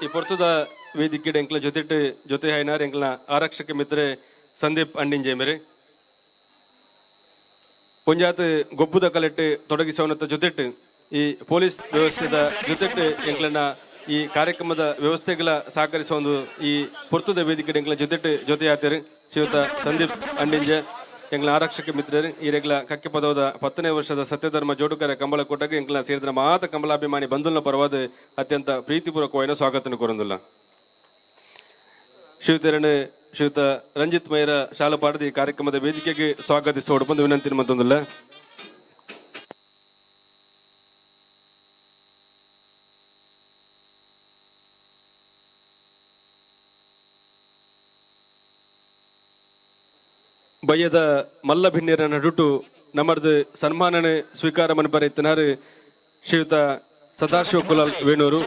ಈ ಪೊರ್ತುದ ವೇದಿಕೆ ಎಂಕ್ಲ ಜೊತೆಟ್ಟು ಜೊತೆ ಹೈನಾರ್ ಎಂಕ್ಲ ಆರಕ್ಷಕ ಮಿತ್ರೆ ಸಂದೀಪ್ ಅಂಡಿಂಜೇಮೆರೆ ಒಂಜಾತ್ ಗೊಬ್ಬುದ ಕಲೆಟ್ಟು ತೊಡಗಿಸೋನತ್ತ ಜೊತೆಟ್ಟು ಈ ಪೊಲೀಸ್ ವ್ಯವಸ್ಥೆದ ಜೊತೆಟ್ಟು ಎಂಕ್ಲನ ಈ ಕಾರ್ಯಕ್ರಮದ ವ್ಯವಸ್ಥೆಗಳ ಸಹಕರಿಸೋ ಒಂದು ಈ ಪೊರ್ತುದ ವೇದಿಕೆ ಎಂಕ್ಲ ಜೊತೆಟ್ಟು ಜೊತೆಯಾತರು ಶ್ರೀಯುತ ಸಂದೀಪ್ ಅಂಡಿಂಜೆ ಎಂಕ್ಲ ಆರಕ್ಷಕ ಮಿತ್ರರು. ಈ ರೆಗ್ಲ ಕಕ್ಕೆ ಪದವದ 10ನೇ ವರ್ಷದ ಸತ್ಯಧರ್ಮ ಜೋಡುಕರ ಕಂಬಳಕೋಟಗೆ ಎಂಕ್ಲ ಸೇರಿದ ಮಾತ ಕಂಬಳಾಭಿಮಾನಿ ಬಂಧುಲ್ನ ಪರವಾದ ಅತ್ಯಂತ ಪ್ರೀತಿಪೂರ್ವಕವಾದ ಸ್ವಾಗತನ ಕೋರಂದಿಲ್ಲ. ಶ್ರೀಯುತರಣ ಶ್ರೀಯುತ ರಂಜಿತ್ ಮೈರ ಶಾಲು ಪಾಡದ ಈ ಕಾರ್ಯಕ್ರಮದ ವೇದಿಕೆಗೆ ಸ್ವಾಗತಿಸೋಡು ಬಂದು ವಿನಂತಿ ಮತ್ತೊಂದಿಲ್ಲ. ಬಯ್ಯದ ಮಲ್ಲ ಭಿನ್ಯರ ನಡುಟು ನಮ್ಮದು ಸನ್ಮಾನನೆ ಸ್ವೀಕಾರ ಮನ್ಪರಿತ್ತನಾರು ಶ್ರೀಯುತ ಸದಾಶಿವ ಕುಲಾಲ್ ವೇಣೂರು,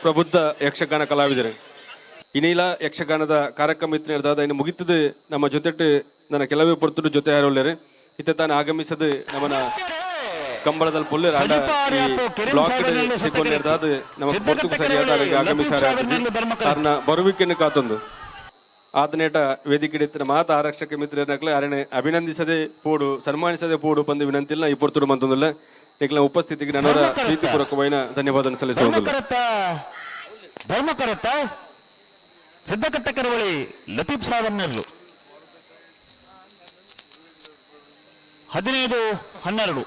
ಪ್ರಬುದ್ಧ ಯಕ್ಷಗಾನ ಕಲಾವಿದರು. ಇನ್ನಿಲ ಯಕ್ಷಗಾನದ ಕಾರ್ಯಕ್ರಮ ಇತ್ತು ಇನ್ನು ಮುಗಿತದೆ. ನಮ್ಮ ಜೊತೆಟ್ಟು ನನ್ನ ಕೆಲವೇ ಪೊರ್ತುಡು ಜೊತೆ ಯಾರು ಇತ್ತ ತಾನು ಆಗಮಿಸದು ನಮ್ಮನ ಕಂಬಳದಲ್ಲಿ ಪುಲ್ಲು ಬ್ಲಾಕ್ ನಮ್ಮ ಪೊರ್ತುಗು ಸರಿಯಾದ ಆಗಮಿಸಾರ ಕಾರಣ ಬರುವಿಕೆಯನ್ನು ಕಾತೊಂದು ಆತನೇಟ ವೇದಿಕೆ ಇತ್ತಿನ ಮಾತ ಆರಕ್ಷಕ ಮಿತ್ರರನ್ನಕ್ಲೆ ಅರಣೆ ಅಭಿನಂದಿಸದೆ ಪೋಡು ಸನ್ಮಾನಿಸದೆ ಪೋಡು ಬಂದು ವಿನಂತಿಲ್ಲ. ಈ ಪೊರ್ತುಡು ಮಂತೊಂದಿಲ್ಲ. ನಿಕ್ಲ ಉಪಸ್ಥಿತಿಗೆ ನನ್ನವರ ಪ್ರೀತಿಪೂರ್ವಕವಾದ ಧನ್ಯವಾದ ಸಲ್ಲಿಸುವುದಿಲ್ಲ. ಧರ್ಮಕರತ್ತ ಸಿದ್ದಕಟ್ಟ ಕರವಳಿ ಲತೀಫ್ ಸಾಹೇಬ್ 15-12.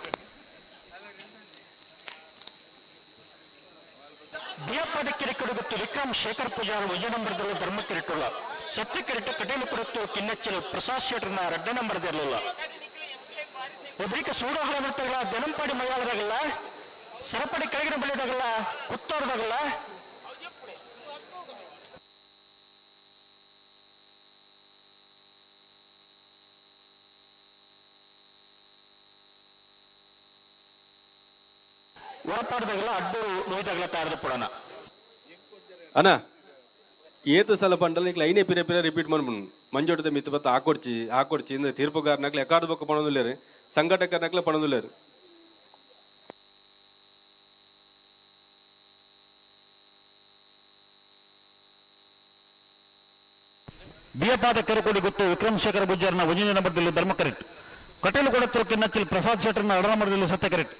ಬಿಯಪ್ಪದ ಕಿರಿಕಡುಗುತ್ತು ವಿಕ್ರಮ್ ಶೇಖರ್ ಪೂಜಾರ ಒಂಜಿ ನಂಬರ್ದಲ್ಲಿ ಧರ್ಮ ಕಿರಿಟುಳ್ಳ ಸತ್ಯ ಕಿರಿಟ ಕಟೀಲು ಕೊಡುತ್ತು ಕಿನ್ನಚ್ಚಲು ಪ್ರಸಾದ್ ಶೆಟ್ಟರ್ನ 2 ನಂಬರ್ದಿರಲಿಲ್ಲ. ಒಬ್ಬರಿಕ ಸೂಡಹಳ ಬರ್ತಾಗಲ್ಲ, ದೆನಂಪಾಡಿ ಮೈಯಾಳದಾಗಲ್ಲ, ಸರಪಡಿ ಕೆಳಗಿನ ಬಳಿದಾಗಲ್ಲ, ಕುತ್ತೋರದಾಗಲ್ಲ. ಹೊರಪಾಡದಾಗಲ್ಲ ಅಡ್ಡೂರು ನೋಯ್ದಾಗಲ್ಲ ತಾರದ ಪುಡನ. ಅಣ್ಣ ಏತು ಸಲ ಪಂಡಲ ನಿಕ್ಲ ಐನೇ ಪಿರೆ ಪಿರೆ ರಿಪೀಟ್ ಮಾಡ್ಬಿಡು. ಮಂಜೋಟದ ಮಿತ್ತು ಬತ್ತ ಆಕೊಡ್ಚಿ ಆಕೊಡ್ಚಿ ಇಂದ ತೀರ್ಪುಗಾರನಾಗ್ಲಿ ಎಕಾರ್ದ ಬೊಕ್ಕ ಪಣೊಂದುಲ್ಲೇರು, ಸಂಘಟಕರನಾಗ್ಲೆ ಪಣೊಂದುಲ್ಲೇರು. ಬಿಯಪಾದ ಕೆರೆಕೋಡಿ ಗೊತ್ತು ವಿಕ್ರಮ್ ಶೇಖರ್ ಗುಜ್ಜರ್ನ ಒಂಜಿ ನಂಬರ್ದಲ್ಲಿ ಧರ್ಮ ಕರೆಕ್ಟ್. ಕಟೀಲು ಕೊಡತ್ತರು ಕಿನ್ನಚ್ಚಿಲ್ ಪ್ರಸಾದ್ ಶೆಟ್ಟರ್ನ 2 ನಂಬರ್ದಲ್ಲಿ ಸತ್ಯ ಕರೆಕ್ಟ್.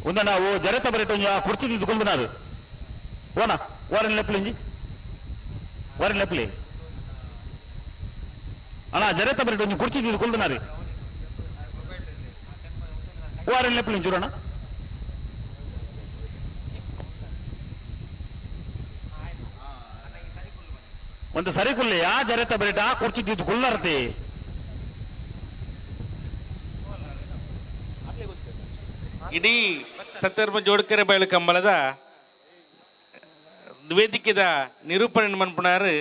ಒಂದ ನಾವು ಜರತ ಬರೆಟು ಕುರ್ಚಿ ತಿದ್ದುಕೊಂಡುನಾರು ಓನ ಓರನ್ ಲೆಪ್ಲಿಂಜಿ ಓರನ್ ಲೆಪ್ಲಿ ಅಣ್ಣ ಜರತ ಬರೆಟು ಒಂಜಿ ಕುರ್ಚಿ ತಿದ್ದುಕೊಂಡುನಾರು ಓರನ್ ಲೆಪ್ಲಿಂಜಿ ಚೂರಣ್ಣ. ಒಂದು ಸರಿ ಕುಲ್ಲಿ ಆ ಜರತ ಬರೆಟ ಆ ಕುರ್ಚಿ ತಿದ್ದುಕೊಳ್ಳರ್ತಿ. ಇಡೀ ಸತ್ಯಧರ್ಮ ಜೋಡ್ಕರೆ ಬಯಲು ಕಂಬಳದ ವೇದಿಕೆದ ನಿರೂಪಣೆ ಮನ್ಪುಣಾರು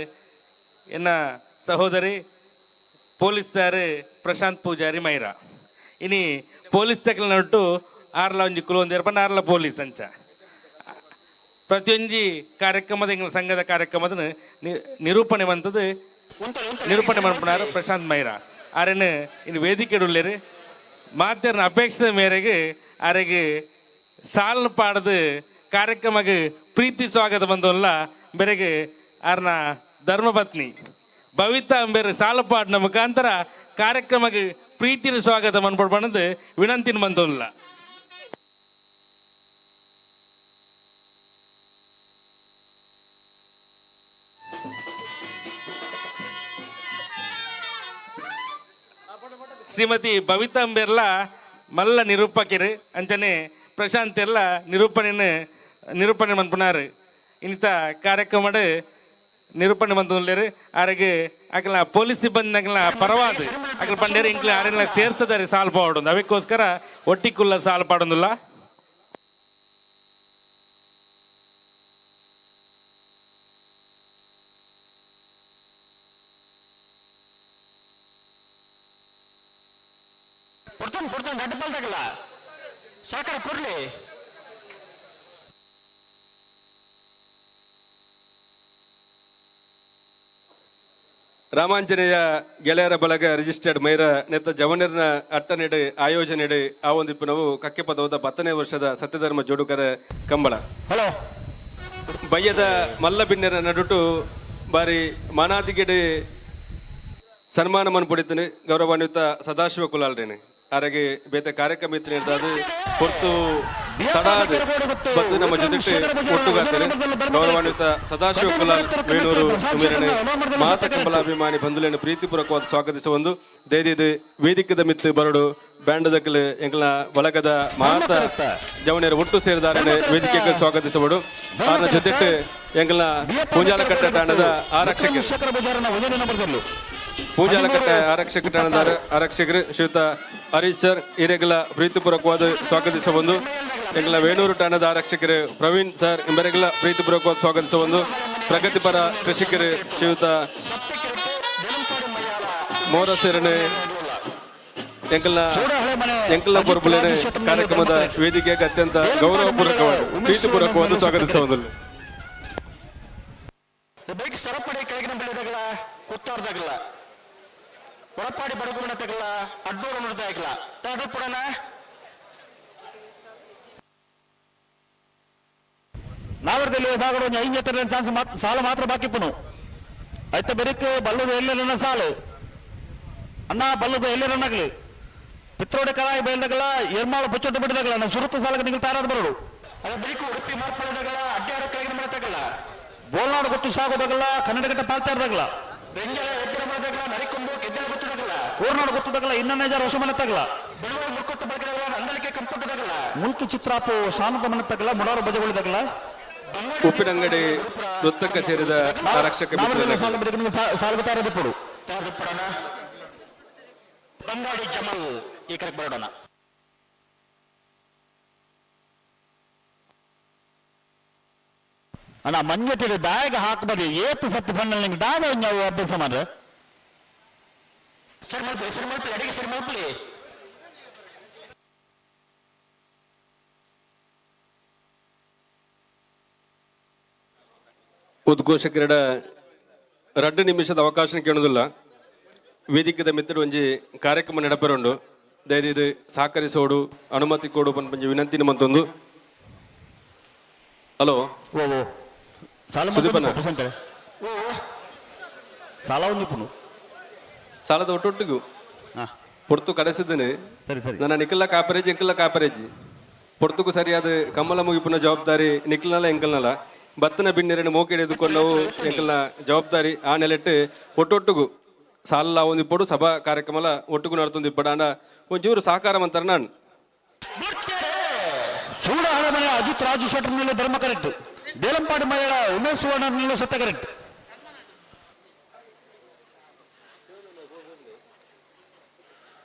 ಎನ್ನ ಸಹೋದರಿ ಪೊಲೀಸ್ದಾರು ಪ್ರಶಾಂತ್ ಪೂಜಾರಿ ಮೈರಾ. ಇನಿ ಪೊಲೀಸ್ ತಕಲ ನಟ್ಟು ಆರ್ಲ ಒಂಜಿ ಕುಲೊಂದೇರ್ ಪಂಡ ಆರ್ಲ ಪೊಲೀಸ್ ಅಂಚ ಪ್ರತಿಯೊಂಜಿ ಕಾರ್ಯಕ್ರಮದ ಎಂಗ್ಲ ಸಂಘದ ಕಾರ್ಯಕ್ರಮದ ನಿರೂಪಣೆ ಮಂತದ್ದು ನಿರೂಪಣೆ ಮನ್ಪುಣಾರು ಪ್ರಶಾಂತ್ ಮೈರಾ. ಆರೆನ್ ಇನ್ನು ವೇದಿಕೆ ಉಳ್ಳೇರು ಮಾತೇರ್ನ ಅಪೇಕ್ಷೆದ ಮೇರೆಗೆ ಆರೆಗೆ ಸಾಲನ ಪಾಡದು ಕಾರ್ಯಕ್ರಮಕ್ಕೆ ಪ್ರೀತಿ ಸ್ವಾಗತ ಬಂದವಲ್ಲ ಬೆರೆಗೆ ಆರ್ನ ಧರ್ಮಪತ್ನಿ ಭವಿತಾ ಅಂಬೇರು ಸಾಲಪಾಡಿನ ಮುಖಾಂತರ ಕಾರ್ಯಕ್ರಮಕ್ಕೆ ಪ್ರೀತಿನ ಸ್ವಾಗತ ಮನ್ಪಡ್ ವಿನಂತಿನ ಬಂದವಲ್ಲ. ಶ್ರೀಮತಿ ಭವಿತಾ ಅಂಬೇರ್ಲ ಮಲ್ಲ ನಿರೂಪಕಿರು ಅಂಚನೆ ಪ್ರಶಾಂತ್ ಎಲ್ಲ ನಿರೂಪಣೆನ ನಿರೂಪಣೆ ಮನ್ಪುನಾರು. ಇನ್ನಿತ ಕಾರ್ಯಕ್ರಮಡ್ ನಿರೂಪಣೆ ಮಂತುಲ್ಲೇರು. ಆರೆಗ್ ಅಕಲ್ನ ಪೊಲೀಸ್ ಸಿಬ್ಬಂದಿ ಅಕಲ್ನ ಪರವಾದ ಅಕಲ್ ಪಂಡೇರು ಇಂಕ್ಲೆ ಆರೆಲ್ಲ ಸೇರ್ಸದಾರೆ ಸಾಲ್ ಪಾಡೊಂದು, ಅದಕ್ಕೋಸ್ಕರ ಒಟ್ಟಿಕುಲ್ಲ ಸಾಲ್ ಪಾಡೊಂದುಲ್ಲ. ಪುರ್ತನ್ ಪುರ್ತನ್ ದಡ್ಡ ಬಲ್ದಾಗಲ್ಲ ಸಾಕಾರ ಕೊರ್ಲಿ. ರಾಮಾಂಜನೇಯ ಗೆಳೆಯರ ಬಳಗ ರಿಜಿಸ್ಟರ್ಡ್ ಮೈರ ನೆತ್ತ ಜವನರ್ನ ಅಟ್ಟನೆಡು ಆಯೋಜನೆಡು ಆ ಒಂದು ನಾವು ಕಕ್ಕೆ ಪದವದ 10ನೇ ವರ್ಷದ ಸತ್ಯಧರ್ಮ ಜೋಡುಕರ ಕಂಬಳ. ಹಲೋ. ಬಯ್ಯದ ಮಲ್ಲ ಬಿನ್ನೆರ ನಡುಟು ಬಾರಿ ಮಾನಾದಿಗೆಡು ಸನ್ಮಾನ ಮನ್ಪೊಡಿತನು ಗೌರವಾನ್ವಿತ ಸದಾಶಿವ ಕುಲಾಲ್ರೇನು. ಆರಾಗೆ ಬೇತೆ ಕಾರ್ಯಕ್ರಮ ಇತ್ತು ಹೊರತು ತಡಾದ ಬದ್ದು ನಮ್ಮ ಜೊತೆ ಒಟ್ಟುಗಾರ್ತಾರೆ. ಗೌರವಾನ್ವಿತ ಸದಾಶಿವ ಕುಲಾಲ್ ವೇಣೂರು ತುಮಿರನೆ ಮಾತ ಕಂಬಲಾಭಿಮಾನಿ ಬಂಧುಲೇನು ಪ್ರೀತಿಪೂರ್ವಕವಾದ ಸ್ವಾಗತಿಸುವ ಒಂದು ದಯದಿದು ವೇದಿಕದ ಮಿತ್ತು ಬರಡು ಬ್ಯಾಂಡದಕ್ಕಲು ಎಂಕಲ ಬಳಗದ ಮಾತ ಜವನಿಯರು ಒಟ್ಟು ಸೇರಿದಾರನೆ ವೇದಿಕೆಗೆ ಸ್ವಾಗತಿಸಬಡು. ಆರನ ಜೊತೆ ಎಂಕಲ ಪೂಂಜಾಲಕಟ್ಟ ಠಾಣದ ಆರಕ್ಷಕರು ಪೂಜಾಲಕಟ್ಟ ಆರಕ್ಷಕ ಠಾಣದ ಆರಕ್ಷಕರು ಶ್ರೀಯುತ ಹರೀಶ್ ಸರ್ ಹಿರೇಗಲ ಪ್ರೀತಿಪೂರ್ವಕವಾದ ಸ್ವಾಗತಿಸಬಹುದು. ಎಂಕಲ ವೇಣೂರು ಠಾಣದ ಆರಕ್ಷಕರು ಪ್ರವೀಣ್ ಸರ್ ಇಂಬರೆಗಲ ಪ್ರೀತಿಪೂರ್ವಕವಾದ ಸ್ವಾಗತಿಸಬಹುದು. ಪ್ರಗತಿಪರ ಕೃಷಿಕರು ಶ್ರೀಯುತ ಮೋರಸೇರನೆ ಎಂಕಲ್ನ ಎಂಕಲ್ನ ಪೊರ್ಬುಲೇನೆ ಕಾರ್ಯಕ್ರಮದ ವೇದಿಕೆಗೆ ಅತ್ಯಂತ ಗೌರವಪೂರ್ವಕವಾದ ಪ್ರೀತಿಪೂರ್ವಕವಾದ ಸ್ವಾಗತಿಸಬಹುದು. ಬೈಕ್ ಸರಪಡಿ ಕೆಳಗಿನ ಬೆಳೆದಾಗಲ ಕುತ್ತಾರ್ದಾಗಲ ಹೊರಪಾಡಿ ಬಡಗುಮನ ತಗಲ ಅಡ್ಡೂರು ನೋಡ್ದಾಗಲ ತಡುಪುಡನ ನಾವರದಲ್ಲಿ ವಿಭಾಗದ ಒಂದು ಐದು ಎತ್ತರ ಚಾನ್ಸ್ ಸಾಲು ಮಾತ್ರ ಬಾಕಿ ಪುನು. ಐತ ಬೆರಿಕ್ ಬಲ್ಲದ ಎಲ್ಲೆಲ್ಲ ಸಾಲು ಅಣ್ಣ ಬಲ್ಲದ ಎಲ್ಲೆರನ್ನಾಗಲಿ ಪಿತ್ರೋಡಿ ಕಲಾಯಿ ಬಯಲ್ದಾಗಲ ಎರ್ಮಾಳು ಬುಚ್ಚದ ಬಿಡದಾಗಲ ನಮ್ಮ ಸುರುತ್ತ ಸಾಲಕ್ಕೆ ನಿಗಲ್ ತಾರಾದ ಬರೋಡು. ಅದ ಬೆರಿಕು ಉಡುಪಿ ಮಾರ್ಪಡೆದಾಗಲ ಅಡ್ಡಾರ ಕೆಳಗಿನ ಮನೆ ಬೋಲ್ನಾಡು ಗೊತ್ತು ಸಾಗೋದಾಗಲ್ಲ ಕನ್ನಡಗಟ್ಟ ಪಾಲ್ತಾ ಇರ್ದಾಗಲ ಬೆಂಜಲ ಎತ್ತರ ಮನೆದಾಗಲ ನರಿಕೊಂಬು ಕೆದ್ದಲ ಗೊತ್ತದಾಗಲ ಊರ್ನಾಡು ಗೊತ್ತದಾಗಲ ಇನ್ನೊಂದು ಹೊಸ ಮನೆ ತಗಲ ಬೆಳವಲ್ ಮುರ್ಕೊಟ್ಟು ಬಳಕೆದಾಗಲ ನಂದಳಿಕೆ ಕಂಪಟ್ಟದಾಗಲ ಮುಲ್ಕಿ ಚಿತ್ರಾಪು ಸಾನದ ಮನೆ ತಗಲ ಮುಡಾರು ಬಜಗಳಿದಾಗಲ ಉಪ್ಪಿನಂಗಡಿ ವೃತ್ತ ಕಚೇರಿದ ಆರಕ್ಷಕ ಸಾಲದ ತಾರದಿಪ್ಪಡನ ಬಂಗಾಡಿ ಜಮಲ್ ಈ ಕರೆಕ್ಟ್ ಬರೋಣ. ಅಣ್ಣ ಮಂಜಟ್ಟಿಗೆ ದಾಯಗ ಹಾಕಬಾರ್ದು ಏತು ಸತ್ತು ಫಂಡಲ್ ನಿಂಗೆ ದಾದ ನಾವು ಅಭ್ಯಾಸ ಮಾಡ್ರೆ ಸರಿ ಮಲ್ಪಲಿ ಸರಿ ಮಲ್ಪಲಿ ಅಡಿಗೆ ಸರಿ ಮಲ್ಪಲಿ. ಉದ್ಘೋಷಕರ 2 ನಿಮಿಷದ ಅವಕಾಶ ಕೇಳುವುದಿಲ್ಲ. ವೇದಿಕೆದ ಮಿತ್ರರು ಒಂಜಿ ಕಾರ್ಯಕ್ರಮ ನಡಪರುಂಡು ದಯದಿದು ಸಹಕರಿಸೋಡು ಅನುಮತಿ ಕೊಡು ಪಂಚ ವಿನಂತಿ ನಮ್ಮಂತೊಂದು. ಹಲೋ ಸಾಲ ಸುದೀಪನ. ಸಾಲ ಒಂದು ಪುನು ಸಾಲದ ಒಟ್ಟೊಟ್ಟಿಗೂ ಪೊರ್ತು ಕಡೆಸಿದ್ದೇನೆ. ಸರಿ ಸರಿ. ನನ್ನ ನಿಖಲ್ನ ಕಾಪರೇಜ್ ಎಂಕಲ್ನ ಕಾಪರೇಜ್ ಪೊರ್ತುಕು ಸರಿಯಾದ ಕಮ್ಮಲ ಮುಗಿಪುನ ಜವಾಬ್ದಾರಿ ನಿಖಲ್ನಲ್ಲ ಎಂಕಲ್ನಲ್ಲ ಬತ್ತನ ಬಿನ್ನೆರನ್ನು ಮೋಕೆ ಎದುಕೊಂಡವು ಎಂಕಲ್ನ ಜವಾಬ್ದಾರಿ. ಆ ನೆಲೆಟ್ಟು ಒಟ್ಟೊಟ್ಟುಗು ಸಾಲ ಒಂದು ಇಪ್ಪಡು ಸಭಾ ಕಾರ್ಯಕ್ರಮಲ ಒಟ್ಟುಗು ನಡ್ತೊಂದು ಇಪ್ಪಡು ಅಂಡ ಒಂಚೂರು ಸಹಕಾರ ಅಂತಾರೆ ನಾನು. ಸೂಡ ಹಳಮನೆ ಅಜಿತ್ ರಾಜು ಶೆಟ್ಟರ್ ಮೇಲೆ ಧರ್ಮ ಕರೆಕ್ಟ್ ದೇಲಂಪಾಡಿ ಮಹಿಳಾ ಉಮೇಶ್ ಸುವರ್ಣ ಮೇಲೆ ಸತ್ಯ ಕರೆಕ್ಟ್.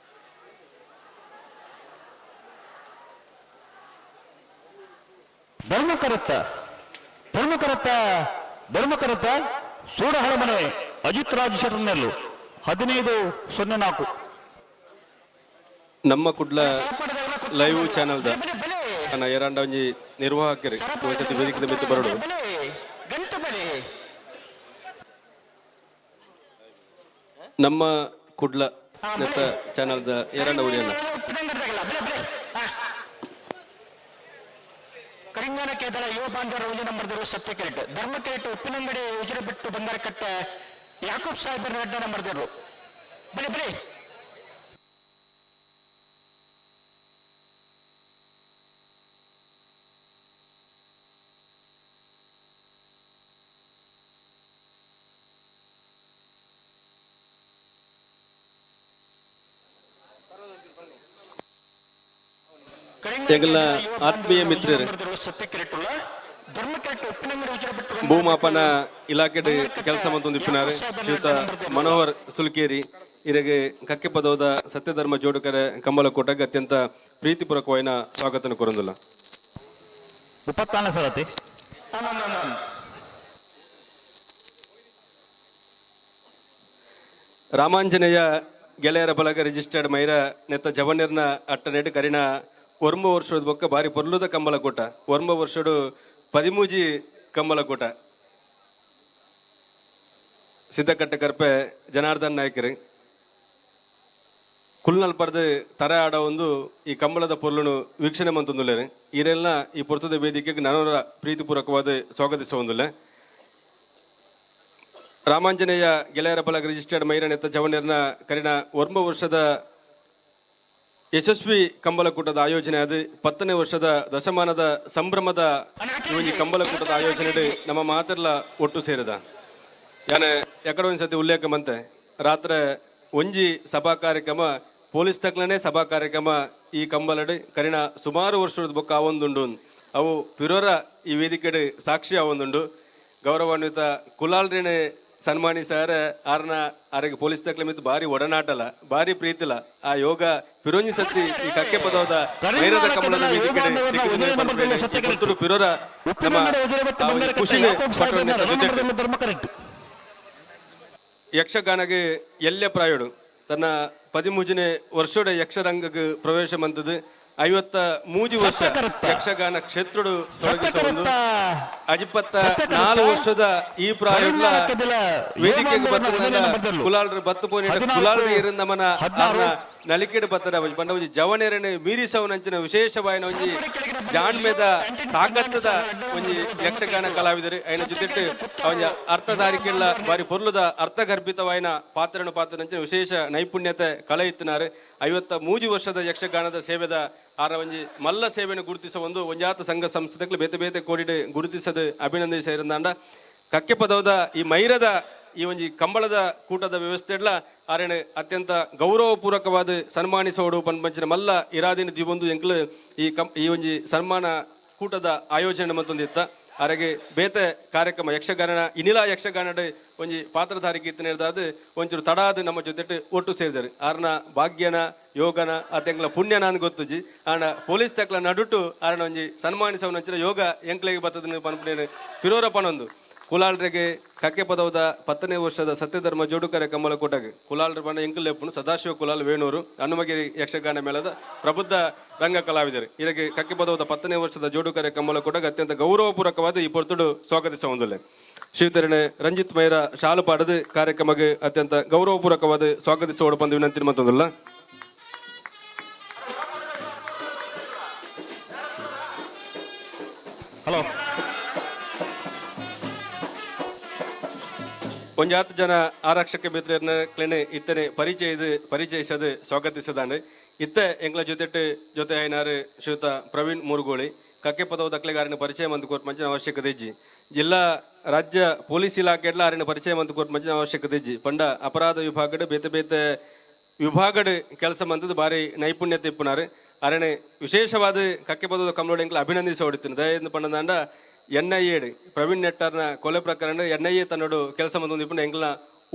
ಧರ್ಮಕರತ್ತ ಧರ್ಮಕರತ್ತ ಧರ್ಮಕರತ್ತ ಸೂಡ ಹಳಮನೆ ಅಜಿತ್ ರಾಜು ಶೆಟ್ಟರ್ ಮೇಲೂ 15-04. ನಮ್ಮ ಕುಡ್ಲ ಲೈವ್ ಚಾನಲ್ದ ಅನ್ನ ಏರಾಂಡ ಒಂಜಿ ನಿರ್ವಾಹಕರು ಒಂದ್ಸತಿ ವೇದಿಕೆದ ಮಿತ್ತು ಬರೋಡು. ನಮ್ಮ ಕುಡ್ಲ ನೆತ್ತ ಚಾನಲ್ದ ಏರಾಂಡ ಊರಿಯನ್ನ ಕರಿಂಗಾನ ಕೇದಲ ಯುವ ಬಾಂಧವರ ಒಂದು ನಂಬರ್ ಸತ್ಯ ಕೆರೆಟ್ ಧರ್ಮ ಕೆರೆಟ್ ಉಪ್ಪಿನಂಗಡಿ ಉಜಿರೆ ಬಿಟ್ಟು ಬಂಗಾರಕಟ್ಟೆ ಯಾಕೂಬ್ ಸಾಹೇಬರ ರೆಡ್ಡ ನಂಬರ್ ಬಲಿ ಬಲಿ. ಎಂಗಲ್ನ ಆತ್ಮೀಯ ಮಿತ್ರರು ಭೂಮಾಪನ ಇಲಾಖೆ ಕೆಲಸ ಮಂತೊಂದಿಪ್ಪಿನಾರು ಶ್ರೀಯುತ ಮನೋಹರ್ ಸುಲ್ಕೇರಿ ಇರೆಗೆ ಕಕ್ಕೆ ಪದವದ ಸತ್ಯಧರ್ಮ ಜೋಡುಕರೆ ಕಂಬಲಕೋಟಗೆ ಅತ್ಯಂತ ಪ್ರೀತಿಪೂರ್ವಕವಾದ ಸ್ವಾಗತನ ಕೊರಂದುಲ್ಲ. 34 ಸರತಿ. ರಾಮಾಂಜನೇಯ ಗೆಳೆಯರ ಬಲಗ ರಿಜಿಸ್ಟರ್ಡ್ ಮೈರ ನೆತ್ತ ಜವನಿರ್ನ ಅಟ್ಟನೆಡ್ ಕರಿನ ಒರ್ಂಬ ವರ್ಷದ ಬೊಕ್ಕ ಬಾರಿ ಪೊರ್ಲುದ ಕಂಬಲಕೋಟ ಒರ್ಂಬ ವರ್ಷಡು 13 ಕಂಬಲಕೋಟ ಸಿದ್ದಕಟ್ಟೆ ಕರ್ಪೆ ಜನಾರ್ದನ್ ನಾಯಕರು ಕುಲ್ನಲ್ಪರ್ದು ತರ ಆಡ ಒಂದು ಈ ಕಂಬಳದ ಪೊರ್ಲುನು ವೀಕ್ಷಣೆ ಮಂತೊಂದುಲ್ಲೇರು. ಈರೆಲ್ಲ ಈ ಪೊರ್ತದ ವೇದಿಕೆಗೆ ನಾನೂರ ಪ್ರೀತಿಪೂರ್ವಕವಾದ ಸ್ವಾಗತಿಸುವಂದುಲ್ಲೆ. ರಾಮಾಂಜನೇಯ ಗೆಳೆಯರ ಬಲಗ ರಿಜಿಸ್ಟರ್ಡ್ ಮೈರನೆತ್ತ ಜವನಿರ್ನ ಕರಿನ ಒರ್ಂಬ ವರ್ಷದ ಯಶಸ್ವಿ ಕಂಬಳಕೂಟದ ಆಯೋಜನೆ ಅದು 10ನೇ ವರ್ಷದ ದಶಮಾನದ ಸಂಭ್ರಮದ ಈ ಕಂಬಳಕೂಟದ ಆಯೋಜನೆ ನಮ್ಮ ಮಾತೆಲ್ಲ ಒಟ್ಟು ಸೇರಿದ. ಯಾನೆ ಎಕಡೆ ಒಂದು ಸತಿ ಉಲ್ಲೇಖ ಮಂತೆ ರಾತ್ರಿ ಒಂಜಿ ಸಭಾ ಕಾರ್ಯಕ್ರಮ ಪೊಲೀಸ್ ತಕ್ಲನೆ ಸಭಾ ಕಾರ್ಯಕ್ರಮ ಈ ಕಂಬಲಡು ಕರಿನ ಸುಮಾರು ವರ್ಷದ ಬೊಕ್ಕ ಆವೊಂದುಂಡು. ಅವು ಪಿರೋರ ಈ ವೇದಿಕೆಡು ಸಾಕ್ಷಿ ಆವೊಂದುಂಡು. ಗೌರವಾನ್ವಿತ ಕುಲಾಲ್ರಿನ ಸನ್ಮಾನಿಸಾರ ಆರ್ನ ಆರಿಗೆ ಪೊಲೀಸ್ ತಕ್ಲೆ ಮಿತ್ತು ಬಾರಿ ಒಡನಾಟಲ ಬಾರಿ ಪ್ರೀತಿಲ ಆ ಯೋಗ ಪಿರೋಂಜಿ ಸತ್ತಿ ಈ ಕಕ್ಕೆ ಪದವದ ವೈರದ ಕಮಲದ ವೇದಿಕೆಡೆ ಪಿರೋರ ನಮ್ಮ ಖುಷಿ ಜೊತೆ ಯಕ್ಷಗಾನಗೆ ಎಲ್ಲೆ ಪ್ರಾಯೋಡು ತನ್ನ 13ನೇ ವರ್ಷದ ಯಕ್ಷರಂಗಕ್ಕೆ ಪ್ರವೇಶ ಮಂತದ್ದು 53 ವರ್ಷ ಯಕ್ಷಗಾನ ಕ್ಷೇತ್ರಡು ತೊಡಗಿಸಿಕೊಂಡು 54 ವರ್ಷದ ಈ ಪ್ರಾಯದ ವೇದಿಕೆಗೆ ಬರ್ತದ ಕುಲಾಲ್ರು ಬತ್ತು ಪೋನಿ ಕುಲಾಲ್ರು ಇರಂದಮನ ನಲಿಕೆಡು ಬತ್ತದ ಪಂಡ ಒಂಜಿ ಜವನೇರನೆ ಮೀರಿಸವನಂಚಿನ ವಿಶೇಷವಾಯಿನ ಒಂಜಿ ಜಾಣ್ಮೆದ ತಾಕತ್ತದ ಒಂಜಿ ಯಕ್ಷಗಾನ ಕಲಾವಿದರು. ಐನ ಜೊತೆಟ್ ಒಂಜಿ ಅರ್ಥಧಾರಿಕೆಲ್ಲ ಬಾರಿ ಪೊರ್ಲುದ ಅರ್ಥಗರ್ಭಿತವಾಯಿನ ಪಾತ್ರನ ಪಾತ್ರನಂಚಿನ ವಿಶೇಷ ನೈಪುಣ್ಯತೆ ಕಲೆ ಇತ್ತಿನಾರು. 53 ವರ್ಷದ ಯಕ್ಷಗಾನದ ಸೇವೆದ ಆರ ಒಂಜಿ ಮಲ್ಲ ಸೇವೆಯನ್ನು ಗುರುತಿಸುವ ಒಂದು ಒಂಜಾತ ಸಂಘ ಸಂಸ್ಥೆಗಳು ಬೇತೆ ಬೇತೆ ಕೋಡಿಡ್ ಗುರುತಿಸದು ಅಭಿನಂದಿಸಿರಂದಾಂಡ ಕಕ್ಕೆ ಪದವದ ಈ ಮೈರದ ಈ ಒಂಜಿ ಕಂಬಳದ ಕೂಟದ ವ್ಯವಸ್ಥೆ ಆರೇನು ಅತ್ಯಂತ ಗೌರವಪೂರ್ವಕವಾದ ಸನ್ಮಾನಿಸೋಡು ಪನ್ಪಂಚಿನ ಮಲ್ಲ ಇರಾದಿನ ದಿವೊಂದು ಎಂಕ್ಲು ಈ ಒಂಜಿ ಸನ್ಮಾನ ಕೂಟದ ಆಯೋಜನೆ ಮತ್ತೊಂದಿತ್ತ. ಅರೆಗೆ ಬೇತೆ ಕಾರ್ಯಕ್ರಮ ಯಕ್ಷಗಾನ ಇನಿಲಾ ಯಕ್ಷಗಾನಡ್ ಒಂಜಿ ಪಾತ್ರಧಾರಿಕೆ ಇತ್ತನೇದಾದ ಒಂಚೂರು ತಡಾದ ನಮ್ಮ ಜೊತೆ ಒಟ್ಟು ಸೇರಿದರು. ಆರ್ನ ಭಾಗ್ಯನ ಯೋಗನ ಅತೆಂಗ್ಲ ಪುಣ್ಯನ ಅಂದ್ ಗೊತ್ತುಜಿ ಆಂಡ ಪೊಲೀಸ್ ತಕ್ಲ ನಡುಟು ಆರ್ನ ಒಂಜಿ ಸನ್ಮಾನಿಸವನಂಚಿನ ಯೋಗ ಎಂಕ್ಲೆಗೆ ಬತ್ತದ ಪನ್ಪುನೇನು ಪಿರೋರ ಪನೊಂದು. ಕುಲಾಲ್ರಿಗೆ ಕಕ್ಕೆ ಪದವದ 10ನೇ ವರ್ಷದ ಸತ್ಯಧರ್ಮ ಜೋಡುಕರೆ ಕಮ್ಮಲಕೋಟಗೆ ಕುಲಾಲ್ರ ಬಣ್ಣ ಎಂಕುಲೆಪ್ಪುನು ಸದಾಶಿವ ಕುಲಾಲ್ ವೇಣೂರು ಹನುಮಗಿರಿ ಯಕ್ಷಗಾನ ಮೇಳದ ಪ್ರಬುದ್ಧ ರಂಗ ಕಲಾವಿದರು. ಇದಕ್ಕೆ ಕಕ್ಕೆ ಪದವದ 10ನೇ ವರ್ಷದ ಜೋಡುಕರೆ ಕಮ್ಮಲಕೋಟಗೆ ಅತ್ಯಂತ ಗೌರವಪೂರ್ವಕವಾದ ಈ ಪೊರ್ತುಡು ಸ್ವಾಗತಿಸುವಂದುಲ್ಲೆ. ಶ್ರೀಧರಣೆ ರಂಜಿತ್ ಮೈರ ಶಾಲು ಪಾಡದು ಕಾರ್ಯಕ್ರಮಕ್ಕೆ ಅತ್ಯಂತ ಗೌರವಪೂರ್ವಕವಾದ ಸ್ವಾಗತಿಸುವ ಬಂದು ವಿನಂತಿ ಮತ್ತೊಂದಲ್ಲ. ಹಲೋ ಒಂಜಾತ್ ಜನ ಆರಕ್ಷಕ ಮಿತ್ರರ್ನ ಕ್ಲೆನೆ ಇತ್ತನೆ ಪರಿಚಯಿಸದು ಸ್ವಾಗತಿಸದಾನೆ. ಇತ್ತ ಎಂಗ್ಲ ಜೊತೆ ಜೊತೆ ಐನಾರು ಶ್ರೀಯುತ ಪ್ರವೀಣ್ ಮುರುಗೋಳಿ ಕಕ್ಕೆ ಪದವ ದಕ್ಲೆಗಾರಿನ ಪರಿಚಯ ಮಂದು ಕೋರ್ಟ್ ಮಂಚಿನ ಅವಶ್ಯಕತೆ ಇಜ್ಜಿ. ಜಿಲ್ಲಾ ರಾಜ್ಯ ಪೊಲೀಸ್ ಇಲಾಖೆಡ್ಲ ಆರಿನ ಪರಿಚಯ ಮಂದು ಕೋರ್ಟ್ ಮಂಚಿನ ಅವಶ್ಯಕತೆ ಇಜ್ಜಿ. ಪಂಡ ಅಪರಾಧ ವಿಭಾಗಡ್ ಬೇತೆ ಬೇತೆ ವಿಭಾಗಡ್ ಕೆಲಸ ಮಂತದ್ದು ಭಾರಿ ನೈಪುಣ್ಯತೆ ಇಪ್ಪುನಾರು. ಅರಣೆ ವಿಶೇಷವಾದ ಕಕ್ಕೆ ಪದದ ಕಮಲೋಡಿ ಎಂಕ್ಲ ಅಭಿನಂದಿಸಿ ಹೊಡಿತೀನಿ. ದಯದಿಂದ ಪಂಡದಾಂಡ ಎನ್.ಐ.ಎ ಪ್ರವೀಣ್ ನೆಟ್ಟರ್ನ ಕೊಲೆ ಪ್ರಕರಣ ಎನ್.ಐ.ಎ ತನ್ನೋಡು ಕೆಲಸ ಮಂದೊಂದು ಇಪ್ಪುನ ಎಂಕ್ಲ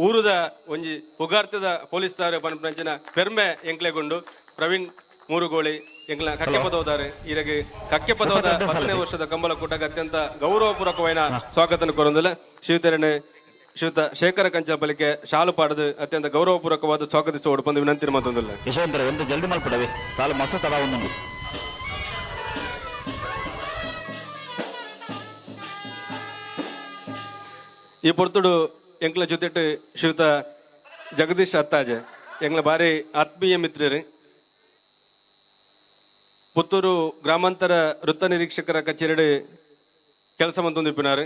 ಊರುದ ಒಂಜಿ ಪುಗಾರ್ತದ ಪೊಲೀಸ್ ದಾರೆ ಪನ್ಪುನಂಚಿನ ಪೆರ್ಮೆ ಎಂಕ್ಲೆಗುಂಡು. ಪ್ರವೀಣ್ ಮೂರುಗೋಳಿ ಎಂಕ್ಲ ಕಕ್ಕೆ ಪದವದಾರೆ. ಈರೆಗೆ ಕಕ್ಕೆ ಪದವದ 10ನೇ ವರ್ಷದ ಕಂಬಳ ಕೂಟಕ್ಕೆ ಅತ್ಯಂತ ಗೌರವಪೂರ್ವಕವಾದ ಸ್ವಾಗತನ ಕೊರೊಂದುಲ್ಲ. ಶ್ರೀತರಣೆ ಶ್ರೀಯುತ ಶೇಖರ ಕಂಚಪಲಿಕೆ ಶಾಲು ಪಾಡದು ಅತ್ಯಂತ ಗೌರವಪೂರ್ವಕವಾದ ಸ್ವಾಗತಿಸುವ ಬಂದು ವಿನಂತಿ ಮತ್ತೊಂದಿಲ್ಲ. ಯಶವಂತರ ಒಂದು ಜಲ್ದಿ ಮಲ್ಪಡವೆ ಸಾಲು ಮಸ್ತ್ ತಡ ಒಂದೊಂದು. ಈ ಪೊರ್ತುಡು ಎಂಕ್ಲ ಜೊತೆಟ್ ಶ್ರೀಯುತ ಜಗದೀಶ್ ಅತ್ತಾಜೆ ಎಂಗ್ಲ ಬಾರಿ ಆತ್ಮೀಯ ಮಿತ್ರರು. ಪುತ್ತೂರು ಗ್ರಾಮಾಂತರ ವೃತ್ತ ನಿರೀಕ್ಷಕರ ಕಚೇರಿ ಕೆಲಸ ಮಂತೊಂದಿಪ್ಪಿನಾರು.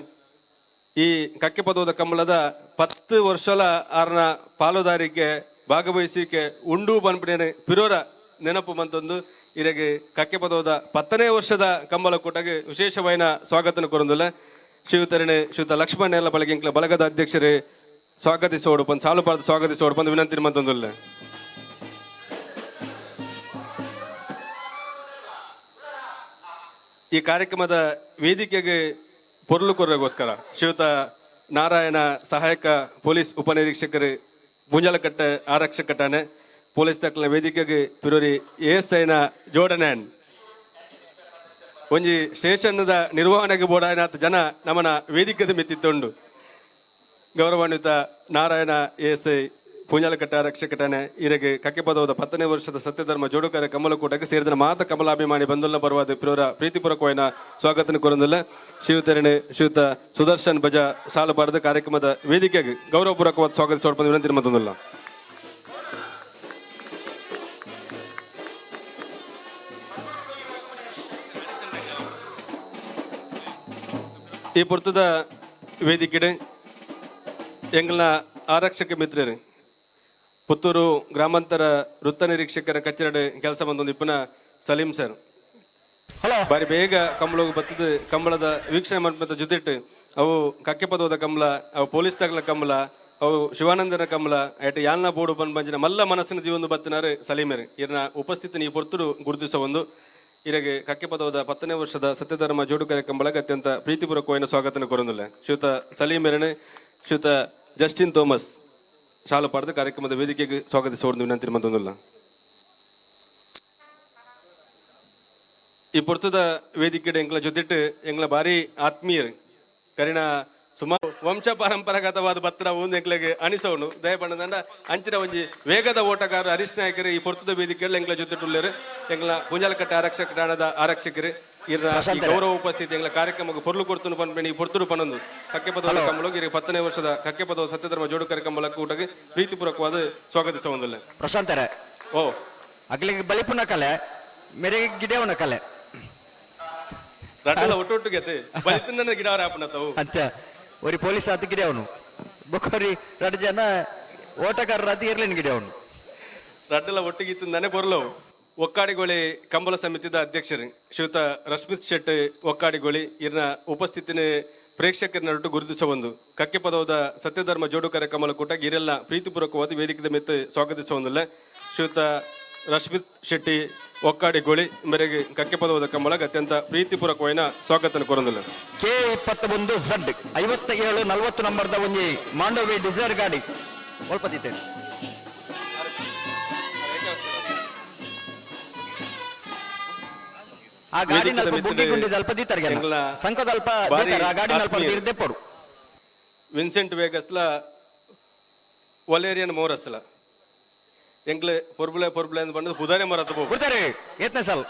ಈ ಕಕ್ಕೆ ಪದವದ ಕಂಬಳದ 10 ವರ್ಷಲ ಆರ್ನ ಪಾಲುದಾರಿಕೆ ಭಾಗವಹಿಸಿಕೆ ಉಂಡು ಪನ್ಪಿನ ಪಿರೋರ ನೆನಪು ಮಂತೊಂದು ಇರೆಗೆ ಕಕ್ಕೆ ಪದವದ 10ನೇ ವರ್ಷದ ಕಂಬಳ ಕೂಟಗೆ ವಿಶೇಷವಾಯಿನ ಸ್ವಾಗತನ ಕೊರೊಂದುಲ್ಲ. ಶ್ರೀಯುತರಣೆ ಶ್ರೀಯುತ ಲಕ್ಷ್ಮಣ ಎಲ್ಲ ಬಳಗೆ ಎಂಕ್ಲ ಬಳಗದ ಅಧ್ಯಕ್ಷರೇ ಸ್ವಾಗತಿಸೋಡು ಪಂದ್ ಸಾಲು ಪಾರ್ದು ಸ್ವಾಗತಿಸೋಡು ಬಂದು ವಿನಂತಿ ಮಂತೊಂದುಲ್ಲ. ಈ ಕಾರ್ಯಕ್ರಮದ ವೇದಿಕೆಗೆ ಪೊರ್ಲು ಕೊರಗೋಸ್ಕರ ಶ್ರೀಯುತ ನಾರಾಯಣ ಸಹಾಯಕ ಪೊಲೀಸ್ ಉಪನಿರೀಕ್ಷಕರು ಪೂಂಜಾಲಕಟ್ಟೆ ಆರಕ್ಷಕ ಠಾಣೆ ಪೊಲೀಸ್ ತಕ್ಕಲ ವೇದಿಕೆಗೆ ಪಿರೋರಿ ಎಸ್ ಐನ ಜೋಡಣೆ ಒಂಜಿ ಸ್ಟೇಷನ್ದ ನಿರ್ವಹಣೆಗೆ ಬೋಡಾಯನಾಥ ಜನ ನಮನ ವೇದಿಕೆದ ಮಿತ್ತಿತ್ತುಂಡು. ಗೌರವಾನ್ವಿತ ನಾರಾಯಣ ಎಸ್ I Punjalakatte ಆರಕ್ಷಕ ಠಾಣೆ ಇರೆಗೆ ಕಕ್ಕೆಪದವದ 10ನೇ ವರ್ಷದ ಸತ್ಯಧರ್ಮ ಜೋಡುಕರೆ ಕಮಲಕೂಟಕ್ಕೆ ಸೇರಿದ ಮಾತ ಕಮಲಾಭಿಮಾನಿ ಬಂದುಲ್ಲ ಬರುವಾದ ಪ್ರಿಯವರ ಪ್ರೀತಿಪೂರ್ವಕವಾದ ಸ್ವಾಗತನ ಕೊರಂದುಲ್ಲ. ಶಿವತರಣೆ ಶ್ರೀಯುತ ಸುದರ್ಶನ್ ಬಜಾ ಶಾಲು ಕಾರ್ಯಕ್ರಮದ ವೇದಿಕೆಗೆ ಗೌರವಪೂರ್ವಕವಾದ ಸ್ವಾಗತ ಸೋಡ್ಪಂದು ವಿನಂತಿ ಮತ್ತೊಂದಿಲ್ಲ. ಈ ಪುರ್ತದ ವೇದಿಕೆಡೆ ಎಂಗ್ಲ ಆರಕ್ಷಕ ಮಿತ್ರರು ಪುತ್ತೂರು ಗ್ರಾಮಾಂತರ ವೃತ್ತ ನಿರೀಕ್ಷಕರ ಕಚೇರಿ ಕೆಲಸ ಬಂದೊಂದು ಇಪ್ಪನ ಸಲೀಂ ಸರ್ ಬಾರಿ ಬೇಗ ಕಂಬಳಗ್ ಬತ್ತದ ಕಂಬಳದ ವೀಕ್ಷಣೆ ಮಾಡ್ಮತ್ತ ಜೊತೆಟ್ಟು ಅವು ಕಕ್ಕೆಪದೋದ ಕಂಬಳ, ಅವು ಪೊಲೀಸ್ ತಗಲ ಕಂಬಳ, ಅವು ಶಿವಾನಂದನ ಕಂಬಳ ಐಟ ಯಾಲ್ನ ಬೋರ್ಡು ಬಂದ್ ಬಂಜಿನ ಮಲ್ಲ ಮನಸ್ಸಿನ ದಿವೊಂದು ಬತ್ತಿನಾರು ಸಲೀಮರು. ಇರ್ನ ಉಪಸ್ಥಿತಿನ ಈ ಪೊರ್ತುಡು ಗುರುತಿಸ ಒಂದು ಇರಗೆ ಕಕ್ಕೆಪದವದ 10ನೇ ವರ್ಷದ ಸತ್ಯಧರ್ಮ ಜೋಡುಕರೆ ಕಂಬಳಗೆ ಅತ್ಯಂತ ಪ್ರೀತಿಪೂರ್ವಕವಾದ ಸ್ವಾಗತನ ಕೊರೊಂದುಲ್ಲ. ಶ್ರೀಯುತ ಸಲೀಮೆರನೆ ಶ್ರೀಯುತ ಜಸ್ಟಿನ್ ಥೋಮಸ್ ಶಾಲು ಪಾಡ್ದು ಕಾರ್ಯಕ್ರಮದ ವೇದಿಕೆಗೆ ಸ್ವಾಗತಿಸೋದು ವಿನಂತಿ ಮತ್ತೊಂದಿಲ್ಲ. ಈ ಪೊರ್ತದ ವೇದಿಕೆ ಎಂಗ್ಲ ಜೊತೆಟ್ಟು ಎಂಗ್ಲ ಭಾರಿ ಆತ್ಮೀಯರು ಕರಿಣ ಸುಮಾರು ವಂಶ ಪರಂಪರಾಗತವಾದ ಬತ್ತರ ಒಂದು ಎಂಕ್ಲೆಗೆ ಅನಿಸೋನು ದಯಪಣ್ಣದಂಡ ಅಂಚಿನ ಒಂಜಿ ವೇಗದ ಓಟಗಾರ ಹರೀಶ್ ನಾಯಕರು ಈ ಪೊರ್ತದ ವೇದಿಕೆಯಲ್ಲಿ ಎಂಗ್ಲ ಜೊತೆಟುಳ್ಳರು ಎಂಗ್ಲ ಪೂಂಜಾಲಕಟ್ಟೆ ಆರಕ್ಷಕ ಠಾಣದ ಆರಕ್ಷಕರು ಇರ ಗೌರವ ಉಪಸ್ಥಿತಿ ಎಂಗ್ಲ ಕಾರ್ಯಕ್ರಮಕ್ಕೆ ಪೊರ್ಲು ಕೊಡ್ತು ಪನ್ಪೇಣಿ ಈ ಪೊರ್ತುಡು ಪನೊಂದು ಕಕ್ಕೆಪದವ ಕಂಬಳಗ್ ಇರ 10ನೇ ವರ್ಷದ ಕಕ್ಕೆಪದವ ಸತ್ಯಧರ್ಮ ಜೋಡುಕರೆ ಕಂಬಳ ಕೂಟಕ್ಕೆ ಪ್ರೀತಿಪೂರ್ವಕವಾದ ಸ್ವಾಗತಿಸ ಪ್ರಶಾಂತರ ಓ ಅಗ್ಲಿಗೆ ಬಲಿಪುನ ಕಲೆ ಮೇರೆಗೆ ಗಿಡವನ ಕಲೆ ರಡ್ಡಲ ಒಟ್ಟೊಟ್ಟಿಗೆ ಬಲಿತನ್ನ ಗಿಡ ಆಪನ ತಾವು ಅಂತ ಒರಿ ಪೊಲೀಸ್ ಆತ ಗಿಡ ಅವನು ಬೊಕೊರಿ ಎರಡು ಜನ ಓಟಗಾರರ ಅದು ಇರ್ಲಿನ ಗಿಡ ಅವನು ರಡ್ಡಲ ಒಟ್ಟಿಗೆ ಇತ್ತು ಬರಲವು. ಒಕ್ಕಾಡಿಗೋಳಿ ಕಂಬಳ ಸಮಿತಿದ ಅಧ್ಯಕ್ಷರು ಶ್ರೀಯುತ ರಶ್ಮಿತ್ ಶೆಟ್ಟಿ ಒಕ್ಕಾಡಿಗೋಳಿ ಇರ್ನ ಉಪಸ್ಥಿತಿನ ಪ್ರೇಕ್ಷಕರ ನಡುಟು ಗುರುತಿಸ ಒಂದು ಕಕ್ಕೆಪದವದ ಸತ್ಯಧರ್ಮ ಜೋಡುಕರೆ ಕಮಲ ಕೂಟ ಇರೆಲ್ಲ ಪ್ರೀತಿಪೂರ್ವಕವಾದ ವೇದಿಕೆದ ಮೆತ್ತು ಸ್ವಾಗತಿಸ ಒಂದಿಲ್ಲ. ಶ್ರೀಯುತ ರಶ್ಮಿತ್ ಶೆಟ್ಟಿ ಒಕ್ಕಾಡಿಗೋಳಿ ಮೇರೆಗೆ ಕಕ್ಕೆಪದವದ ಕಂಬಳಗೆ ಅತ್ಯಂತ ಪ್ರೀತಿಪೂರ್ವಕವಾದ ಸ್ವಾಗತನ ಕೊರೊಂದಿಲ್ಲ. ಕೆ 21 ಝಡ್ 57 40 ನಂಬರ್ದ ಒಂಜಿ ಮಾಂಡವಿ ಡಿಸೈರ್ ಗಾಡಿ ಒಲ್ಪದಿದ್ದೇನೆ. ಆ ಗಾಡಿ ನಲ್ಪ ಬುಗ್ಗಿ ಗುಂಡಿ ಅಲ್ಪ ದೀತರ್ಗೆ ಸಂಕದಲ್ಪ ದೀತರ ಆ ಗಾಡಿ ನಲ್ಪ ದೀರ್ದೆ ಪೊಡು. ವಿನ್ಸೆಂಟ್ ವೇಗಸ್ಲ ವಲೇರಿಯನ್ ಮೋರಸ್ಲ ಎಂಕ್ಲೆ ಪೊರ್ಬುಲೆ ಪೊರ್ಬುಲೆ ಅಂತ ಬಂದು ಬುಧಾರೆ ಮರத்து ಹೋಗು ಬಿಡ್ತಾರೆ ಏತ್ನೆ ಸಲ್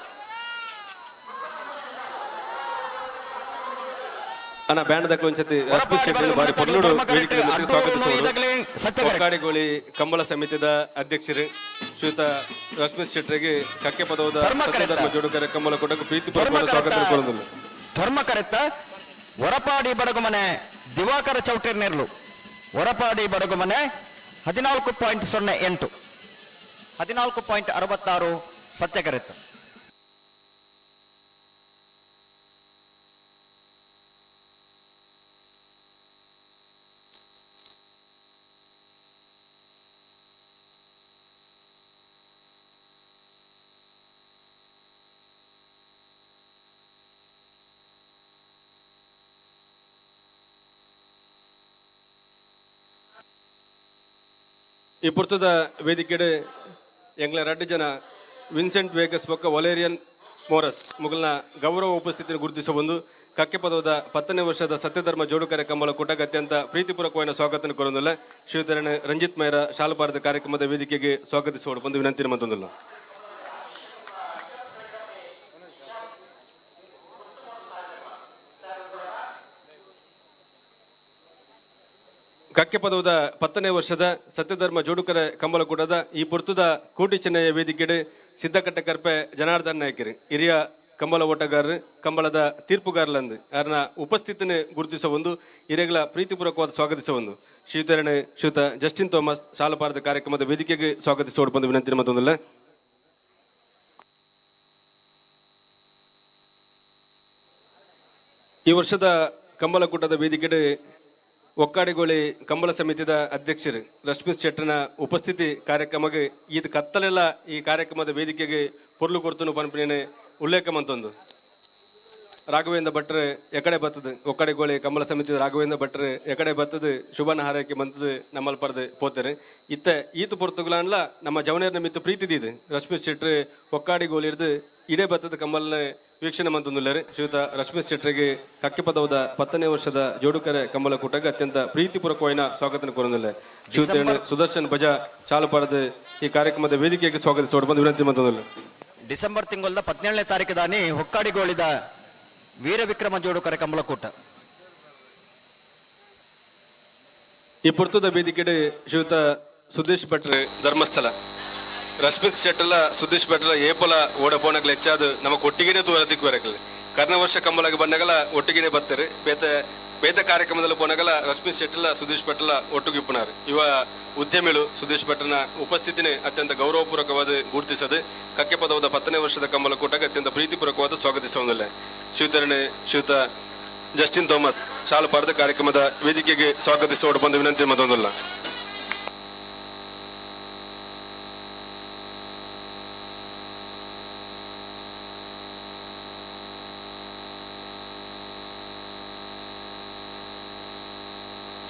ಅಣ್ಣ ಬ್ಯಾಂಡ್ ದಕ್ಲು ಒಂದ್ಸತಿ ರಶ್ಮಿತ್ ಶೆಟ್ಟಿ ಬಾರಿ ಪೊರ್ಲುಡು ವೇದಿಕೆ ಸ್ವಾಗತಿಸುವರು. ಒಕ್ಕಾಡಿಗೋಳಿ ಕಂಬಳ ಸಮಿತಿದ ಅಧ್ಯಕ್ಷರು ಶ್ರೀಯುತ ರಶ್ಮಿತ್ ಶೆಟ್ಟರಿಗೆ ಕಕ್ಕೆ ಪದವದ ಸತ್ಯಧರ್ಮ ಜೋಡುಕರೆ ಕಂಬಳ ಕೂಟಕ್ಕೆ ಪ್ರೀತಿಪೂರ್ವಕ ಸ್ವಾಗತ ಕೊಡೋದಿಲ್ಲ. ಧರ್ಮ ಕರೆತ್ತ ಹೊರಪಾಡಿ ಬಡಗುಮನೆ ದಿವಾಕರ ಚೌಟೇರ್ ನೆರಳು ಹೊರಪಾಡಿ ಬಡಗುಮನೆ 14.08 14.66 ಸತ್ಯಕರೆತ್ತ. ಈ ಪುರ್ತದ ವೇದಿಕೆಡೆ ಎಂಗ್ಲ ರಡ್ಡು ಜನ ವಿನ್ಸೆಂಟ್ ವೇಗಸ್ ಬೊಕ್ಕ ವಲೇರಿಯನ್ ಮೋರಸ್ ಮುಗಲ್ನ ಗೌರವ ಉಪಸ್ಥಿತಿಯನ್ನು ಗುರುತಿಸ ಬಂದು ಕಕ್ಕೆಪದವದ 10ನೇ ವರ್ಷದ ಸತ್ಯಧರ್ಮ ಜೋಡುಕರೆ ಕಂಬಳ ಕೂಟಕ್ಕೆ ಅತ್ಯಂತ ಪ್ರೀತಿಪೂರ್ವಕವಾದ ಸ್ವಾಗತನ ಕೊರೊಂದಿಲ್ಲ. ಶ್ರೀಧರಣ ರಂಜಿತ್ ಮೈರ ಶಾಲುಬಾರದ ಕಾರ್ಯಕ್ರಮದ ವೇದಿಕೆಗೆ ಸ್ವಾಗತಿಸುವ ಬಂದು ವಿನಂತಿ ಮತ್ತೊಂದಿಲ್ಲ. ಕಕ್ಕೆಪದವದ 10ನೇ ವರ್ಷದ ಸತ್ಯಧರ್ಮ ಜೋಡುಕರೆ ಕಂಬಳಕೂಟದ ಈ ಪುರ್ತದ ಕೋಟಿ ಚೆನ್ನಯ್ಯ ವೇದಿಕೆಡೆ ಸಿದ್ದಕಟ್ಟೆ ಕರ್ಪೆ ಜನಾರ್ದನ್ ನಾಯಕರು ಹಿರಿಯ ಕಂಬಳ ಓಟಗಾರರು ಕಂಬಳದ ತೀರ್ಪುಗಾರಲಂದು ಅವರನ್ನ ಉಪಸ್ಥಿತಿನ ಗುರುತಿಸ ಒಂದು ಹಿರಿಯಗಳ ಪ್ರೀತಿಪೂರ್ವಕವಾದ ಸ್ವಾಗತಿಸ ಒಂದು ಶ್ರೀಧರಣೆ ಶ್ರೀಯುತ ಜಸ್ಟಿನ್ ಥೋಮಸ್ ಶಾಲುಪಾರದ ಕಾರ್ಯಕ್ರಮದ ವೇದಿಕೆಗೆ ಸ್ವಾಗತಿಸೋಡು ಬಂದು ವಿನಂತಿ ಮತ್ತೊಂದಿಲ್ಲ. ಈ ವರ್ಷದ ಕಂಬಳಕೂಟದ ವೇದಿಕೆಡೆ ಒಕ್ಕಾಡಿಗೋಳಿ ಕಂಬಳ ಸಮಿತಿದ ಅಧ್ಯಕ್ಷರು ರಶ್ಮಿತ್ ಶೆಟ್ಟನ ಉಪಸ್ಥಿತಿ ಕಾರ್ಯಕ್ರಮಕ್ಕೆ ಈತ ಕತ್ತಲೆಲ್ಲ ಈ ಕಾರ್ಯಕ್ರಮದ ವೇದಿಕೆಗೆ ಪೊರ್ಲು ಕೊರ್ತನು ಪನ್ಪಿನ ಉಲ್ಲೇಖ ಮಂತೊಂದು. ರಾಘವೇಂದ್ರ ಭಟ್ರು ಎಕಡೆ ಬತ್ತದು, ಒಕ್ಕಡೆ ಗೋಳಿ ಕಂಬಳ ಸಮಿತಿ ರಾಘವೇಂದ್ರ ಭಟ್ರು ಎಕಡೆ ಬತ್ತದು ಶುಭನ ಹಾರೈಕೆ ಬಂತದು ನಮ್ಮಲ್ ಪರ್ದು ಪೋತಾರೆ. ಇತ್ತ ಈತು ಪೊರ್ತುಗುಲಾನ್ಲ ನಮ್ಮ ಜವನೇರ್ನ ಮಿತ್ತು ಪ್ರೀತಿ ದೀದು ರಶ್ಮಿ ಶೆಟ್ರು ಒಕ್ಕಾಡಿ ಗೋಲಿ ಹಿಡ್ದು ಇಡೇ ಬತ್ತದ ಕಂಬಲ್ನ ವೀಕ್ಷಣೆ ಮಂತೊಂದುಲ್ಲಾರು. ಶ್ರೀಯುತ ರಶ್ಮಿ ಶೆಟ್ಟರಿಗೆ ಕಕ್ಕಿಪದವದ 10ನೇ ವರ್ಷದ ಜೋಡುಕರೆ ಕಂಬಳ ಕೂಟಕ್ಕೆ ಅತ್ಯಂತ ಪ್ರೀತಿಪೂರ್ವಕವಾದ ಸ್ವಾಗತ ಕೋರೊಂದುಲ್ಲೆ. ಶ್ರೀಯುತ ಸುದರ್ಶನ್ ಬಜಾ ಚಾಲು ಪಡೆದು ಈ ಕಾರ್ಯಕ್ರಮದ ವೇದಿಕೆಗೆ ಸ್ವಾಗತಿಸೋಡು ಬಂದು ವಿನಂತಿ ಮಂತೊಂದುಲ್ಲೆ. ಡಿಸೆಂಬರ್ ತಿಂಗಳ 17ನೇ ತಾರೀಕು ದಾನಿ ಹೊಕ್ಕಾಡಿಗೋಳಿದ ವೀರ ವಿಕ್ರಮ ಜೋಡುಕರೆ ಕಂಬಳಕೂಟ. ಈ ಪುರ್ತದ ವೇದಿಕೆಡೆ ಶ್ರೀಯುತ ಸುದೇಶ್ ಭಟ್ರು ಧರ್ಮಸ್ಥಳ, ರಶ್ಮಿತ್ ಶೆಟ್ಟಲ ಸುದೇಶ್ ಭಟ್ರ ಏಪಲ ಓಡ ಪೋನಗ್ಲ ಹೆಚ್ಚಾದ ನಮಕ್ ಒಟ್ಟಿಗೆನೆ ತೂರದಿಕ್ ಬರಕಲ್. ಕರ್ನ ವರ್ಷ ಕಂಬಳಗೆ ಬಂದಾಗಲ ಒಟ್ಟಿಗೆನೆ ಬರ್ತಾರೆ. ಬೇತೆ ಬೇತೆ ಕಾರ್ಯಕ್ರಮದಲ್ಲಿ ಪೋನಗಲ ರಶ್ಮಿತ್ ಶೆಟ್ಟಲ ಸುದೇಶ್ ಭಟ್ಲ ಒಟ್ಟಿಗೆ ಇಪ್ಪನಾರು. ಇವ ಉದ್ಯಮಿಗಳು ಸುದೇಶ್ ಭಟ್ರನ ಉಪಸ್ಥಿತಿನೇ ಅತ್ಯಂತ ಗೌರವಪೂರ್ವಕವಾದ ಗುರುತಿಸದು ಕಕ್ಕೆ ಪದವದ 10ನೇ ವರ್ಷದ ಕಂಬಳ ಕೂಟಕ್ಕೆ ಅತ್ಯಂತ ಪ್ರೀತಿಪೂರ್ವಕವಾದ ಸ್ವಾಗತಿಸುವುದಿಲ್ಲ. ಶ್ರೀತರಣೆ ಶ್ರೀಯುತ ಜಸ್ಟಿನ್ ಥಾಮಸ್ ಶಾಲು ಪಾರದ ಕಾರ್ಯಕ್ರಮದ ವೇದಿಕೆಗೆ ಸ್ವಾಗತಿಸುವ ಬಂದು ವಿನಂತಿ ಮತ್ತೊಂದಲ್ಲ.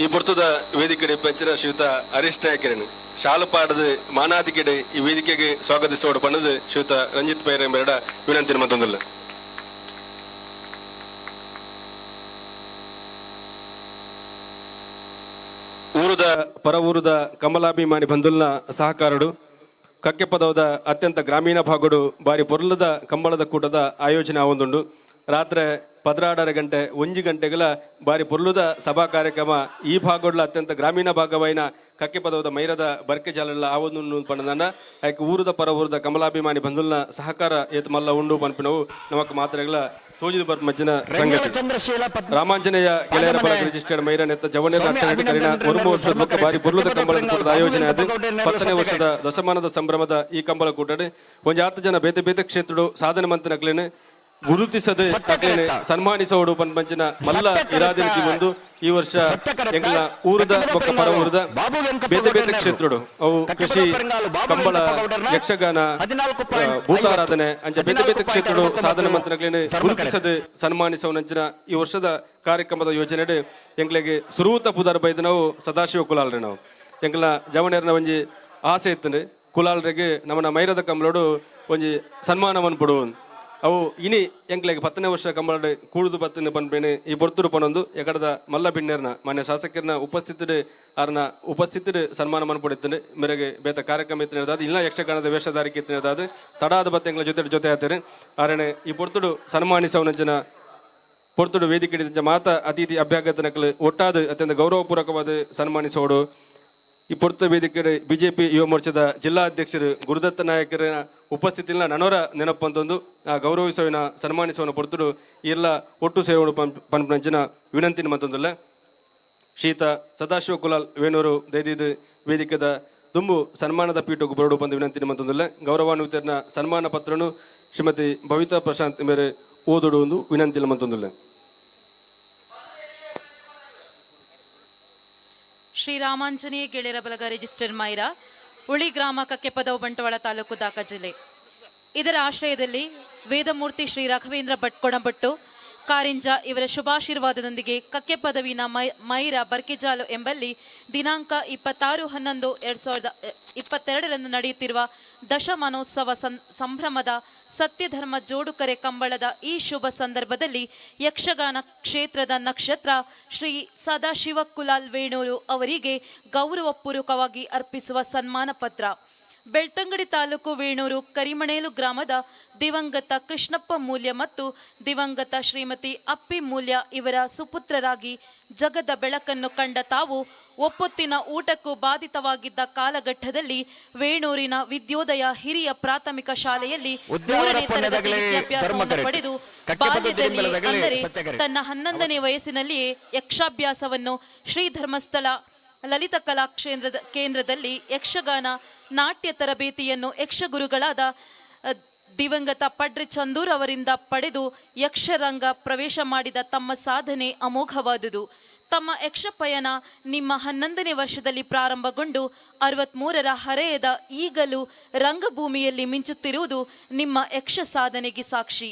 ಈ ಪುರ್ತದ ವೇದಿಕೆ ಪಂಚಿನ ಶ್ರೀಯುತ ಹರೀಶ್ ನಾಯಕರನ್ನು ಶಾಲು ಪಾಡದ ಮಾನಾದಿಕೆಡೆ ಈ ವೇದಿಕೆಗೆ ಸ್ವಾಗತಿಸೋಡು ಪಣ್ಣದು ಶ್ರೀಯುತ ರಂಜಿತ್ ಪೈರೆಂಬೆರಡ ವಿನಂತಿ ಮತ್ತೊಂದಲ್ಲ. ಊರದ ಪರವೂರದ ಕಮಲಾಭಿಮಾನಿ ಬಂಧುಲ್ನ ಸಹಕಾರಡು ಕಕ್ಕೆಪದವದ ಅತ್ಯಂತ ಗ್ರಾಮೀಣ ಭಾಗಡು ಬಾರಿ ಪೊರ್ಲದ ಕಂಬಳದ ಕೂಟದ ಆಯೋಜನೆ ಆವೊಂದುಂಡು. ರಾತ್ರಿ 12:30 ಗಂಟೆ 1 ಗಂಟೆಗಳ ಬಾರಿ ಪೊರ್ಲುದ ಸಭಾ ಕಾರ್ಯಕ್ರಮ ಈ ಭಾಗಡ್ಲ ಅತ್ಯಂತ ಗ್ರಾಮೀಣ ಭಾಗವಾಯಿನ ಕಕ್ಕೆಪದವದ ಮೈರದ ಬರ್ಕೆ ಜಾಲೆಲ್ಲ ಆವೊಂದುಂಡು ಪಂಡನ ಆಯ್ಕೆ ಊರದ ಪರ ಊರದ ಕಮಲಾಭಿಮಾನಿ ಬಂಧುಲ್ನ ಸಹಕಾರ ಏತ್ ಮಲ್ಲ ಉಂಡು ಪನ್ಪಿನವು ನಮಕ್ ಮಾತ್ರೆಗಳ ತೋಜಿದ ಬರ್ ಮಜ್ಜಿನ ಸಂಗತಿ. ರಾಮಾಂಜನೇಯ ಗೆಳೆಯರ ಬಳಗ ರಿಜಿಸ್ಟರ್ಡ್ ಮೈರ ನೆತ್ತ ಜವನೇರ ಅಟ್ಟನಡಿ ಕರಿನ 1 ವರ್ಷದ ಬೊಕ್ಕ ಬಾರಿ ಪೊರ್ಲುದ ಕಂಬಳದ ಕೂಟದ ಆಯೋಜನೆ ಅದು 10ನೇ ವರ್ಷದ ದಶಮಾನದ ಸಂಭ್ರಮದ ಈ ಕಂಬಳ ಕೂಟಡು ಒಂಜಿ 10 ಜನ ಬೇತೆ ಬೇತೆ ಕ್ಷೇತ್ರಡು ಸಾಧನೆ ಮಂತನಕ್ಲೇನು ಗುರುತಿಸದೆ ಸನ್ಮಾನಿಸೋಡು ಪಂಚಿನ ಮಲ್ಲ ಇರಾದಿನಿತಿ ಒಂದು ಈ ವರ್ಷ ಎಂಗ್ಲ ಊರದ ಬೊಕ್ಕ ಪರ ಊರದ ಬೇತೆ ಬೇತೆ ಕ್ಷೇತ್ರಡು ಅವು ಕೃಷಿ, ಕಂಬಳ, ಯಕ್ಷಗಾನ, ಭೂತಾರಾಧನೆ ಅಂಚ ಬೇತೆ ಬೇತೆ ಕ್ಷೇತ್ರಡು ಸಾಧನೆ ಮಂತ್ರಗಳನ್ನ ಗುರುತಿಸದೆ ಸನ್ಮಾನಿಸೋನಂಚಿನ ಈ ವರ್ಷದ ಕಾರ್ಯಕ್ರಮದ ಯೋಜನೆ ಎಂಗ್ಲಿಗೆ ಸುರೂತ ಪುದಾರ್ ಬೈದ ನಾವು ಸದಾಶಿವ ಕುಲಾಲ್ರಿ. ನಾವು ಎಂಗ್ಲ ಜವನೇರ್ನ ಒಂಜಿ ಆಸೆ ಇತ್ತಂದ್ರೆ ಕುಲಾಲ್ರಿಗೆ ನಮ್ಮನ ಮೈರದ ಕಂಬಳೋಡು ಒಂಜಿ ಸನ್ಮಾನವನ್ನು ಪಡುವ ಅವು ಇನಿ ಎಂಕ್ಲೆಗ್ 10ನೇ ವರ್ಷ ಕಂಬಳಡ್ ಕೂಡುದು ಬತ್ತನೆ ಪನ್ಪೇನೆ ಈ ಪೊರ್ತುಡು ಪನೊಂದು ಎಕಡದ ಮಲ್ಲ ಬಿಣ್ಣೆರ್ನ ಮಾನ್ಯ ಶಾಸಕರ್ನ ಉಪಸ್ಥಿತಿಡು ಆರ್ನ ಉಪಸ್ಥಿತಿಡು ಸನ್ಮಾನ ಮನ್ಪೊಡಿತ್ತಂಡು ಮೇರೆಗೆ ಬೇತ ಕಾರ್ಯಕ್ರಮ ಇತ್ತಿನದಾದ ಇಲ್ಲ ಯಕ್ಷಗಾನದ ವೇಷಧಾರಿಕೆ ಇತ್ತಿನದಾದ ತಡಾದ ಬತ್ತ ಎಂಕ್ಲ ಜೊತೆ ಜೊತೆ ಆತೇನೆ ಆರಣೆ ಈ ಪೊರ್ತುಡು ಸನ್ಮಾನಿಸವನಂಚಿನ ಪೊರ್ತುಡು ವೇದಿಕೆ ಮಾತ ಅತಿಥಿ ಅಭ್ಯಾಗತನಕ್ಲು ಒಟ್ಟಾದ ಅತ್ಯಂತ ಗೌರವಪೂರ್ವಕವಾದ ಸನ್ಮಾನಿಸೋಡು. ಈ ಪೊರ್ತು ವೇದಿಕೆ ಬಿಜೆಪಿ ಯುವ ಮೋರ್ಚಾದ ಜಿಲ್ಲಾ ಅಧ್ಯಕ್ಷರು ಗುರುದತ್ತ ನಾಯಕರ ಉಪಸ್ಥಿತಿನ ನನೋರ ನೆನಪಂತೊಂದು ಆ ಗೌರವಿಸುವಿನ ಸನ್ಮಾನಿಸುವನ ಪೊರ್ತುಡು ಎಲ್ಲ ಒಟ್ಟು ಸೇರೋಡು ಪನ್ಪಂಚಿನ ವಿನಂತಿನ ಮತ್ತೊಂದಲ್ಲ. ಶೀತ ಸದಾಶಿವ ಕುಲಾಲ್ ವೇಣೂರು ದೈದಿದ್ ವೇದಿಕೆದ ದುಂಬು ಸನ್ಮಾನದ ಪೀಠಕ್ಕೆ ಬರೋಡು ಬಂದು ವಿನಂತಿನ ಮತ್ತೊಂದಲ್ಲ. ಗೌರವಾನ್ವಿತರನ ಸನ್ಮಾನ ಪತ್ರನು ಶ್ರೀಮತಿ ಭವಿತಾ ಪ್ರಶಾಂತ್ ಮೇರೆ ಓದುಡು ಒಂದು ವಿನಂತಿನ ಮತ್ತೊಂದಲ್ಲ. ಶ್ರೀ ರಾಮಾಂಜನೇಯ ಗೆಳೆಯರ ಬಲಗ ರಿಜಿಸ್ಟರ್ ಮೈರಾ, ಉಳಿ ಗ್ರಾಮ, ಕಕ್ಕೆಪದವು, ಬಂಟ್ವಾಳ ತಾಲೂಕು, ದಾಕ ಜಿಲ್ಲೆ. ಇದರ ಆಶ್ರಯದಲ್ಲಿ ವೇದಮೂರ್ತಿ ಶ್ರೀ ರಾಘವೇಂದ್ರ ಭಟ್ ಕೊಡಂಬಟ್ಟು ಕಾರಿಂಜ ಇವರ ಶುಭಾಶೀರ್ವಾದದೊಂದಿಗೆ ಕಕ್ಕೆಪದವಿನ ಮೈರ ಬರ್ಕೆಜಾಲು ಎಂಬಲ್ಲಿ ದಿನಾಂಕ 26/11/2022 ನಡೆಯುತ್ತಿರುವ ದಶಮಾನೋತ್ಸವ ಸಂಭ್ರಮದ ಸತ್ಯಧರ್ಮ ಜೋಡುಕರೆ ಕಂಬಳದ ಈ ಶುಭ ಸಂದರ್ಭದಲ್ಲಿ ಯಕ್ಷಗಾನ ಕ್ಷೇತ್ರದ ನಕ್ಷತ್ರ ಶ್ರೀ ಸದಾಶಿವ ಕುಲಾಲ್ ವೇಣೂರು ಅವರಿಗೆ ಗೌರವಪೂರ್ವಕವಾಗಿ ಅರ್ಪಿಸುವ ಸನ್ಮಾನ ಪತ್ರ. ಬೆಳ್ತಂಗಡಿ ತಾಲೂಕು ವೇಣೂರು ಕರಿಮಣೇಲು ಗ್ರಾಮದ ದಿವಂಗತ ಕೃಷ್ಣಪ್ಪ ಮೂಲ್ಯ ಮತ್ತು ದಿವಂಗತ ಶ್ರೀಮತಿ ಅಪ್ಪಿ ಮೂಲ್ಯ ಇವರ ಸುಪುತ್ರರಾಗಿ ಜಗದ ಬೆಳಕನ್ನು ಕಂಡ ತಾವು ಒಪ್ಪೊತ್ತಿನ ಊಟಕ್ಕೂ ಬಾಧಿತವಾಗಿದ್ದ ಕಾಲಘಟ್ಟದಲ್ಲಿ ವೇಣೂರಿನ ವಿದ್ಯೋದಯ ಹಿರಿಯ ಪ್ರಾಥಮಿಕ ಶಾಲೆಯಲ್ಲಿ 3ನೇ ತರಗತಿ ವಿದ್ಯಾಭ್ಯಾಸವನ್ನು ಪಡೆದು ಬಾಲ್ಯದಲ್ಲಿ ಅಂದರೆ ತನ್ನ 11ನೇ ವಯಸ್ಸಿನಲ್ಲಿಯೇ ಯಕ್ಷಾಭ್ಯಾಸವನ್ನು ಶ್ರೀ ಧರ್ಮಸ್ಥಳ ಲಲಿತ ಕಲಾ ಕೇಂದ್ರದಲ್ಲಿ ಯಕ್ಷಗಾನ ನಾಟ್ಯ ತರಬೇತಿಯನ್ನು ಯಕ್ಷಗುರುಗಳಾದ ದಿವಂಗತ ಪಡ್ರೆ ಚಂದೂರ್ ಅವರಿಂದ ಪಡೆದು ಯಕ್ಷರಂಗ ಪ್ರವೇಶ ಮಾಡಿದ ತಮ್ಮ ಸಾಧನೆ ಅಮೋಘವಾದುದು. ತಮ್ಮ ಯಕ್ಷಪಯಣ ನಿಮ್ಮ 11ನೇ ವರ್ಷದಲ್ಲಿ ಪ್ರಾರಂಭಗೊಂಡು 63ರ ಹರೆಯದ ಈಗಲೂ ರಂಗಭೂಮಿಯಲ್ಲಿ ಮಿಂಚುತ್ತಿರುವುದು ನಿಮ್ಮ ಯಕ್ಷ ಸಾಧನೆಗೆ ಸಾಕ್ಷಿ.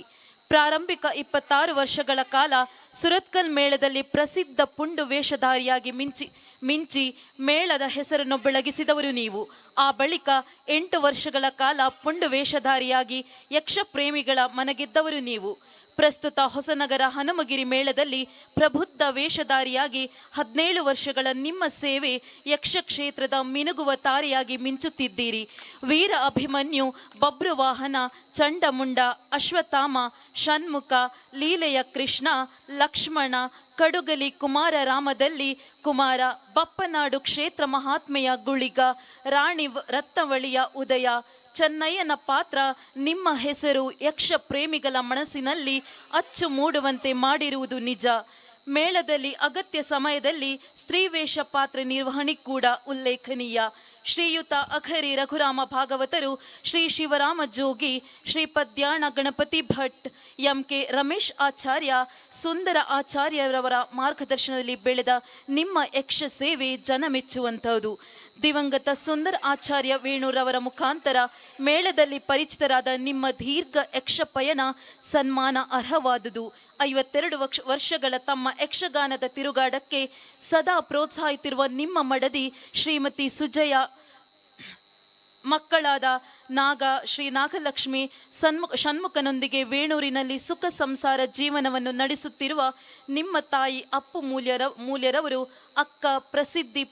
ಪ್ರಾರಂಭಿಕ 26 ವರ್ಷಗಳ ಕಾಲ ಸುರತ್ಕಲ್ ಮೇಳದಲ್ಲಿ ಪ್ರಸಿದ್ಧ ಪುಂಡು ವೇಷಧಾರಿಯಾಗಿ ಮಿಂಚಿ ಮಿಂಚಿ ಮೇಳದ ಹೆಸರನ್ನು ಬೆಳಗಿಸಿದವರು ನೀವು. ಆ ಬಳಿಕ 8 ವರ್ಷಗಳ ಕಾಲ ಪುಂಡು ವೇಷಧಾರಿಯಾಗಿ ಯಕ್ಷ ಪ್ರೇಮಿಗಳ ಮನಗೆದ್ದವರು ನೀವು. ಪ್ರಸ್ತುತ ಹೊಸನಗರ ಹನುಮಗಿರಿ ಮೇಳದಲ್ಲಿ ಪ್ರಬುದ್ಧ ವೇಷಧಾರಿಯಾಗಿ 17 ವರ್ಷಗಳ ನಿಮ್ಮ ಸೇವೆ ಯಕ್ಷಕ್ಷೇತ್ರದ ಮಿನುಗುವ ತಾರೆಯಾಗಿ ಮಿಂಚುತ್ತಿದ್ದೀರಿ. ವೀರ ಅಭಿಮನ್ಯು, ಬಬ್ರುವಾಹನ, ಚಂಡಮುಂಡ, ಅಶ್ವತ್ಥಾಮ, ಷಣ್ಮುಖ, ಲೀಲೆಯ ಕೃಷ್ಣ, ಲಕ್ಷ್ಮಣ, ಕಡುಗಲಿ ಕುಮಾರ ರಾಮದಲ್ಲಿ ಕುಮಾರ, ಬಪ್ಪನಾಡು ಕ್ಷೇತ್ರ ಮಹಾತ್ಮೆಯ ಗುಳಿಗ, ರಾಣಿ ರತ್ನವಳಿಯ ಉದಯ, ಚೆನ್ನಯ್ಯನ ಪಾತ್ರ ನಿಮ್ಮ ಹೆಸರು ಯಕ್ಷ ಪ್ರೇಮಿಗಳ ಮನಸ್ಸಿನಲ್ಲಿ ಅಚ್ಚು ಮೂಡುವಂತೆ ಮಾಡಿರುವುದು ನಿಜ. ಮೇಳದಲ್ಲಿ ಅಗತ್ಯ ಸಮಯದಲ್ಲಿ ಸ್ತ್ರೀವೇಷ ಪಾತ್ರ ನಿರ್ವಹಣೆ ಕೂಡ ಉಲ್ಲೇಖನೀಯ. ಶ್ರೀಯುತ ಅಖರಿ ರಘುರಾಮ ಭಾಗವತರು, ಶ್ರೀ ಶಿವರಾಮ ಜೋಗಿ, ಶ್ರೀ ಪದ್ಯಾಣ ಗಣಪತಿ ಭಟ್, ಎಂ.ಕೆ. ರಮೇಶ್ ಆಚಾರ್ಯ, ಸುಂದರ ಆಚಾರ್ಯರವರ ಮಾರ್ಗದರ್ಶನದಲ್ಲಿ ಬೆಳೆದ ನಿಮ್ಮ ಯಕ್ಷ ಸೇವೆ ಜನಮೆಚ್ಚುವಂಥದ್ದು. ದಿವಂಗತ ಸುಂದರ ಆಚಾರ್ಯ ವೇಣುರವರ ಮುಖಾಂತರ ಮೇಳದಲ್ಲಿ ಪರಿಚಿತರಾದ ನಿಮ್ಮ ದೀರ್ಘ ಯಕ್ಷ ಪಯಣ ಸನ್ಮಾನ ಅರ್ಹವಾದುದು. 52 ವರ್ಷಗಳ ತಮ್ಮ ಯಕ್ಷಗಾನದ ತಿರುಗಾಟಕ್ಕೆ ಸದಾ ಪ್ರೋತ್ಸಾಹಿಸುತ್ತಿರುವ ನಿಮ್ಮ ಮಡದಿ ಶ್ರೀಮತಿ ಸುಜಯ, ಮಕ್ಕಳಾದ ನಾಗ, ಶ್ರೀ ನಾಗಲಕ್ಷ್ಮಿ, ಷಣ್ಮುಖನೊಂದಿಗೆ ವೇಣೂರಿನಲ್ಲಿ ಸುಖ ಸಂಸಾರ ಜೀವನವನ್ನು ನಡೆಸುತ್ತಿರುವ ನಿಮ್ಮ ತಾಯಿ ಅಪ್ಪು ಮೂಲ್ಯರವರು ಅಕ್ಕ ಪ್ರಸಿದ್ಧಿ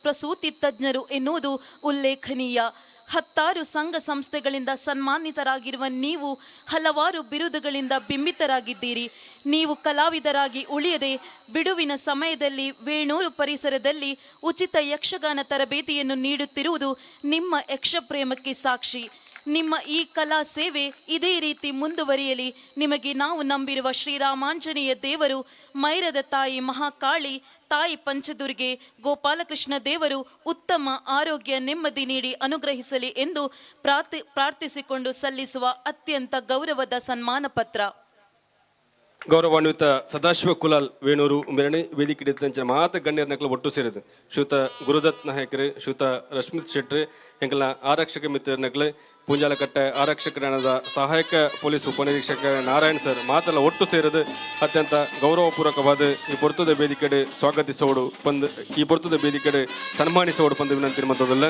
ಪ್ರಸೂತಿ ತಜ್ಞರು ಎನ್ನುವುದು ಉಲ್ಲೇಖನೀಯ. 10 ಸಂಘ ಸಂಸ್ಥೆಗಳಿಂದ ಸನ್ಮಾನಿತರಾಗಿರುವ ನೀವು ಹಲವಾರು ಬಿರುದುಗಳಿಂದ ಬಿಂಬಿತರಾಗಿದ್ದೀರಿ. ನೀವು ಕಲಾವಿದರಾಗಿ ಉಳಿಯದೆ ಬಿಡುವಿನ ಸಮಯದಲ್ಲಿ ವೇಣೂರು ಪರಿಸರದಲ್ಲಿ ಉಚಿತ ಯಕ್ಷಗಾನ ತರಬೇತಿಯನ್ನು ನೀಡುತ್ತಿರುವುದು ನಿಮ್ಮ ಯಕ್ಷಪ್ರೇಮಕ್ಕೆ ಸಾಕ್ಷಿ. ನಿಮ್ಮ ಈ ಕಲಾ ಸೇವೆ ಇದೇ ರೀತಿ ಮುಂದುವರಿಯಲಿ. ನಿಮಗೆ ನಾವು ನಂಬಿರುವ ಶ್ರೀರಾಮಾಂಜನೇಯ ದೇವರು, ಮೈರದ ತಾಯಿ ಮಹಾಕಾಳಿ, ತಾಯಿ ಪಂಚದುರ್ಗೆ, ಗೋಪಾಲಕೃಷ್ಣ ದೇವರು ಉತ್ತಮ ಆರೋಗ್ಯ ನೆಮ್ಮದಿ ನೀಡಿ ಅನುಗ್ರಹಿಸಲಿ ಎಂದು ಪ್ರಾರ್ಥಿಸಿಕೊಂಡು ಸಲ್ಲಿಸುವ ಅತ್ಯಂತ ಗೌರವದ ಸನ್ಮಾನ ಪತ್ರ. ಗೌರವಾನ್ವಿತ ಸದಾಶಿವ ಕುಲಾಲ್ ವೇಣೂರು ಮೆರಣಿ ವೇದಿಕೆ ಮಾತ ಗಣ್ಯರ ನಕಲು ಒಟ್ಟು ಸೇರಿದೆ. ಶ್ರೀಯುತ ಗುರುದತ್ ನಾಯಕರು, ಶ್ರೀಯುತ ರಶ್ಮಿತ್ ಶೆಟ್ಟಿ, ಎಂಕಲ್ನ ಆರಕ್ಷಕ ಮಿತ್ರರ ನಕಲು, ಪೂಂಜಾಲಕಟ್ಟೆ ಆರಕ್ಷಕರಾದ ಸಹಾಯಕ ಪೊಲೀಸ್ ಉಪನಿರೀಕ್ಷಕ ನಾರಾಯಣ್ ಸರ್ ಮಾತೆಲ್ಲ ಒಟ್ಟು ಸೇರಿದು ಅತ್ಯಂತ ಗೌರವಪೂರ್ವಕವಾದ ಈ ಪೊರ್ತದ ವೇದಿಕೆಡೆ ಸ್ವಾಗತಿಸೋಡು ಬಂದು ಈ ಪೊರ್ತದ ವೇದಿಕೆಡೆ ಸನ್ಮಾನಿಸೋಡು ಬಂದು ವಿನಂತಿ ಮತ್ತದಲ್ಲ.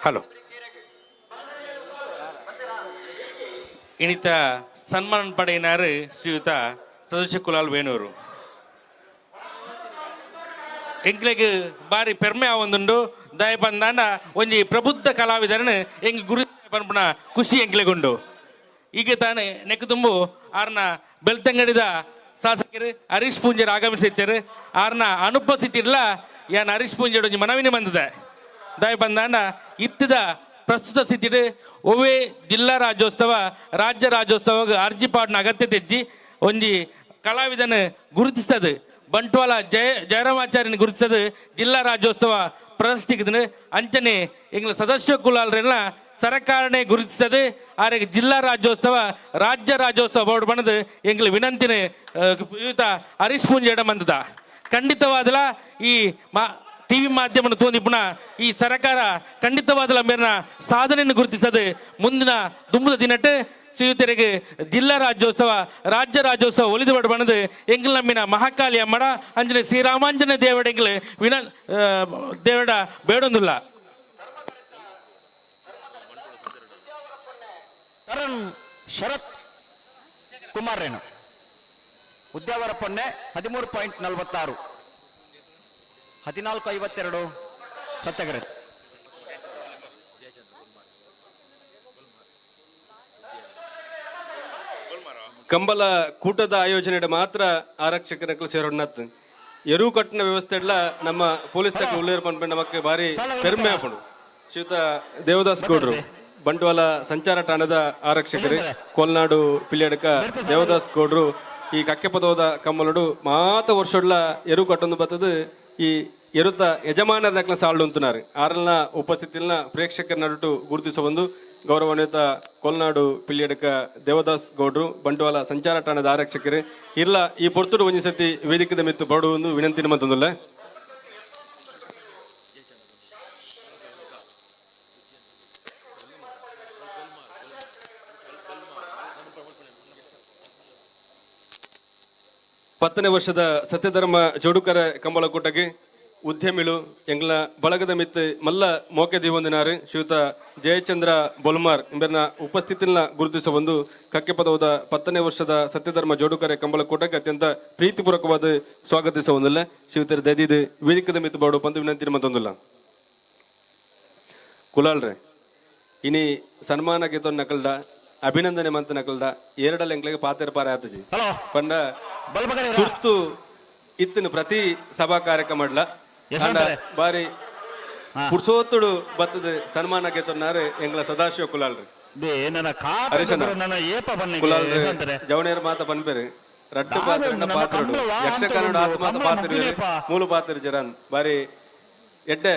ಹಲೋ ಇನ್ನಿತ ಸನ್ಮಾನ ಪಡೆಯಿನಾರು ಶ್ರೀಯುತ ಸದಸ್ಯ ಕುಲಾಲ್ ವೇಣೂರು. ಎಂಕ್ಲೆಗ್ ಬಾರಿ ಪೆರ್ಮೆ ಆವೊಂದುಂಡು. ದಯ ಬಂದಾಂಡ ಒಂಜಿ ಪ್ರಬುದ್ಧ ಕಲಾವಿದರನ್ನು ಎಂಗ್ ಗುರು ಪನ್ಪುನ ಖುಷಿ ಎಂಕ್ಲೆಗುಂಡು. ಈಗ ತಾನೆ ನೆಕ್ ತುಂಬು ಆರ್ನ ಬೆಳ್ತಂಗಡಿದ ಶಾಸಕರು ಹರೀಶ್ ಪೂಂಜರು ಆಗಮಿಸಿದ್ದಾರೆ. ಆರ್ನ ಅನುಪಸ್ಥಿತಿರ್ಲ ಯಾನ್ ಹರೀಶ್ ಪೂಂಜರು ಒಂಜಿ ಮನವಿನಿ ಬಂದಿದೆ. ದಯ ಬಂದಾಂಡ ಇತ್ತದ ಪ್ರಸ್ತುತ ಸ್ಥಿತಿ ಒವ್ವೇ ಜಿಲ್ಲಾ ರಾಜ್ಯೋತ್ಸವ ರಾಜ್ಯ ರಾಜ್ಯೋತ್ಸವ ಅರ್ಜಿ ಪಾಡ್ನ ಅಗತ್ಯ ತೆಜ್ಜಿ ಒಂಜಿ ಕಲಾವಿದನ ಗುರುತಿಸದು ಬಂಟ್ವಾಳ ಜಯರಾಮಾಚಾರ್ಯನ ಗುರುತಿಸದು ಜಿಲ್ಲಾ ರಾಜ್ಯೋತ್ಸವ ಪ್ರಶಸ್ತಿ ಅಂಚನೆ ಎಂಗ್ಲ ಸದಸ್ಯ ಕುಲಾಲ್ರೆಲ್ಲ ಸರಕಾರನೇ ಗುರುತಿಸದು ಆರೆಗ್ ಜಿಲ್ಲಾ ರಾಜ್ಯೋತ್ಸವ ರಾಜ್ಯ ರಾಜ್ಯೋತ್ಸವ ಬೋರ್ಡ್ ಬಣ್ಣದು ಎಂಗ್ಲ ವಿನಂತಿನ ಯುತ ಹರೀಶ್ ಪೂಂಜೆ ಬಂದದ. ಖಂಡಿತವಾದಲ ಈ ಮಾ ಟಿವಿ ಮಾಧ್ಯಮ ತೋಂದಿಪ್ಪುನ ಈ ಸರಕಾರ ಖಂಡಿತವಾದಲ ಮೇರ್ನ ಸಾಧನೆಯನ್ನು ಗುರುತಿಸದು ಮುಂದಿನ ದುಂಬುದ ದಿನಟ್ಟು ಶ್ರೀಯುತರಿಗೆ ಜಿಲ್ಲಾ ರಾಜ್ಯೋತ್ಸವ ರಾಜ್ಯ ರಾಜ್ಯೋತ್ಸವ ಒಲಿದು ಬಡಬಣದು ಎಂಗ್ಲ ನಮ್ಮಿನ ಮಹಾಕಾಳಿ ಅಮ್ಮಡ ಅಂಜನೆ ಶ್ರೀರಾಮಾಂಜನ ದೇವಡೆಂಗ್ಲ ವಿನ ದೇವಡ ಬೇಡೊಂದಿಲ್ಲ. ತರುಣ್ ಶರತ್ ಕುಮಾರ್ ರೇಣು ಉದ್ಯಾವರ ಪೊನ್ನೆ 13.46 14.52 ಸತ್ಯಗ್ರಹ. ಕಂಬಲ ಕೂಟದ ಆಯೋಜನೆ ಮಾತ್ರ ಆರಕ್ಷಕರ ಸೇರೋಣತ್ ಎರುವು ಕಟ್ಟಿನ ವ್ಯವಸ್ಥೆ ಎಲ್ಲ ನಮ್ಮ ಪೊಲೀಸ್ ತಕ್ಕ ಉಳ್ಳೇರು ಪನ್ಪೆ ನಮಕ್ ಭಾರಿ ಪೆರ್ಮೆ ಆಪುಂಡು. ಶ್ರೀಯುತ ದೇವದಾಸ್ ಗೌಡ್ರು ಬಂಟ್ವಾಳ ಸಂಚಾರ ಠಾಣದ ಆರಕ್ಷಕರು ಕೋಲ್ನಾಡು ಪಿಲ್ಯಡ್ಕ ದೇವದಾಸ್ ಗೌಡ್ರು ಈ ಕಕ್ಕೆಪದವದ ಕಮ್ಮಲಡು ಮಾತ ವರ್ಷಡ್ಲ ಎರುವು ಕಟ್ಟೊಂದು ಬತ್ತದು ಈ ಎರುತ್ತ ಯಜಮಾನರ ಸಾಳು ಅಂతున్నారు. ಆರಲ್ನ ಉಪಸ್ಥಿತಿನ ಪ್ರೇಕ್ಷಕರ ನಡುಟು ಗುರುತಿಸ ಬಂದು ಗೌರವಾನ್ವಿತ ಕೊಲ್ನಾಡು ಪಿಲ್ಯಡ್ಕ ದೇವದಾಸ್ ಗೌಡ್ರು ಬಂಟ್ವಾಳ ಸಂಚಾರ ಠಾಣದ ಆರಕ್ಷಕರು ಇಲ್ಲ ಈ ಪೊರ್ತುಡು ಒಂಜಿ ಸತಿ ವೇದಿಕೆದ ಮಿತ್ತು ಬಡು ಒಂದು ವಿನಂತಿ ಮಂತಂದುಲ್ಲ. 10ನೇ ವರ್ಷದ ಸತ್ಯಧರ್ಮ ಜೋಡುಕರ ಕಂಬಳಕೂಟಕ್ಕೆ ಉದ್ಯಮಿಳು ಎಂಗ್ಲ ಬಳಗದ ಮಿತ್ ಮಲ್ಲ ಮೋಕೆ ದಿವೊಂದಿನಾರು ಶ್ರೀಯುತ ಜಯಚಂದ್ರ ಬೊಲ್ಮಾರ್ ಇಂಬರ್ನ ಉಪಸ್ಥಿತಿನ ಗುರುತಿಸ ಬಂದು ಕಕ್ಕೆಪದವದ 10ನೇ ವರ್ಷದ ಸತ್ಯಧರ್ಮ ಜೋಡುಕರೆ ಕಂಬಳಕೂಟಕ್ಕೆ ಅತ್ಯಂತ ಪ್ರೀತಿಪೂರ್ವಕವಾದ ಸ್ವಾಗತಿಸ ಒಂದಿಲ್ಲ. ಶ್ರೀಯುತರ ದದಿದು ವೇದಿಕದ ಮಿತ್ ಬಾಡು ಪಂದು ವಿನಂತಿ ಮತ್ತೊಂದಿಲ್ಲ. ಕುಲಾಲ್ರೆ ಇನಿ ಸನ್ಮಾನ ಗೀತೊಂದು ನಕಲ್ಡ ಅಭಿನಂದನೆ ಮಂತ ನಕಲ್ಡ ಎರಡಲ್ಲ ಎಂಕ್ಲೆಗೆ ಪಾತೆರ ಪಾರೆ ಆತಜಿ ಪಂಡ ತುರ್ತು ಇತ್ತಿನ ಪ್ರತಿ ಸಭಾ ಕಾರ್ಯಕ್ರಮ ಬಾರಿ ಪುರ್ಸೋತ್ತುಡು ಬತ್ತದ ಸನ್ಮಾನ ಗೆತ್ತೊನ್ನಾರು ಎಂಗ್ಲ ಸದಾಶಿವ ಕುಲಾಲ್ರಿ. ಕುಲಾಲ್ರಿ ಜವಣಿಯರ ಮಾತ ಪನ್ಪೇರು ರಡ್ಡು ಪಾತ್ರ ಪಾತ್ರಡು ಯಕ್ಷಗಾನಡು ಆತ್ಮಾತ ಪಾತ್ರ ಮೂಲ ಪಾತ್ರ ಜರನ್ ಬಾರಿ ಎಡ್ಡೆ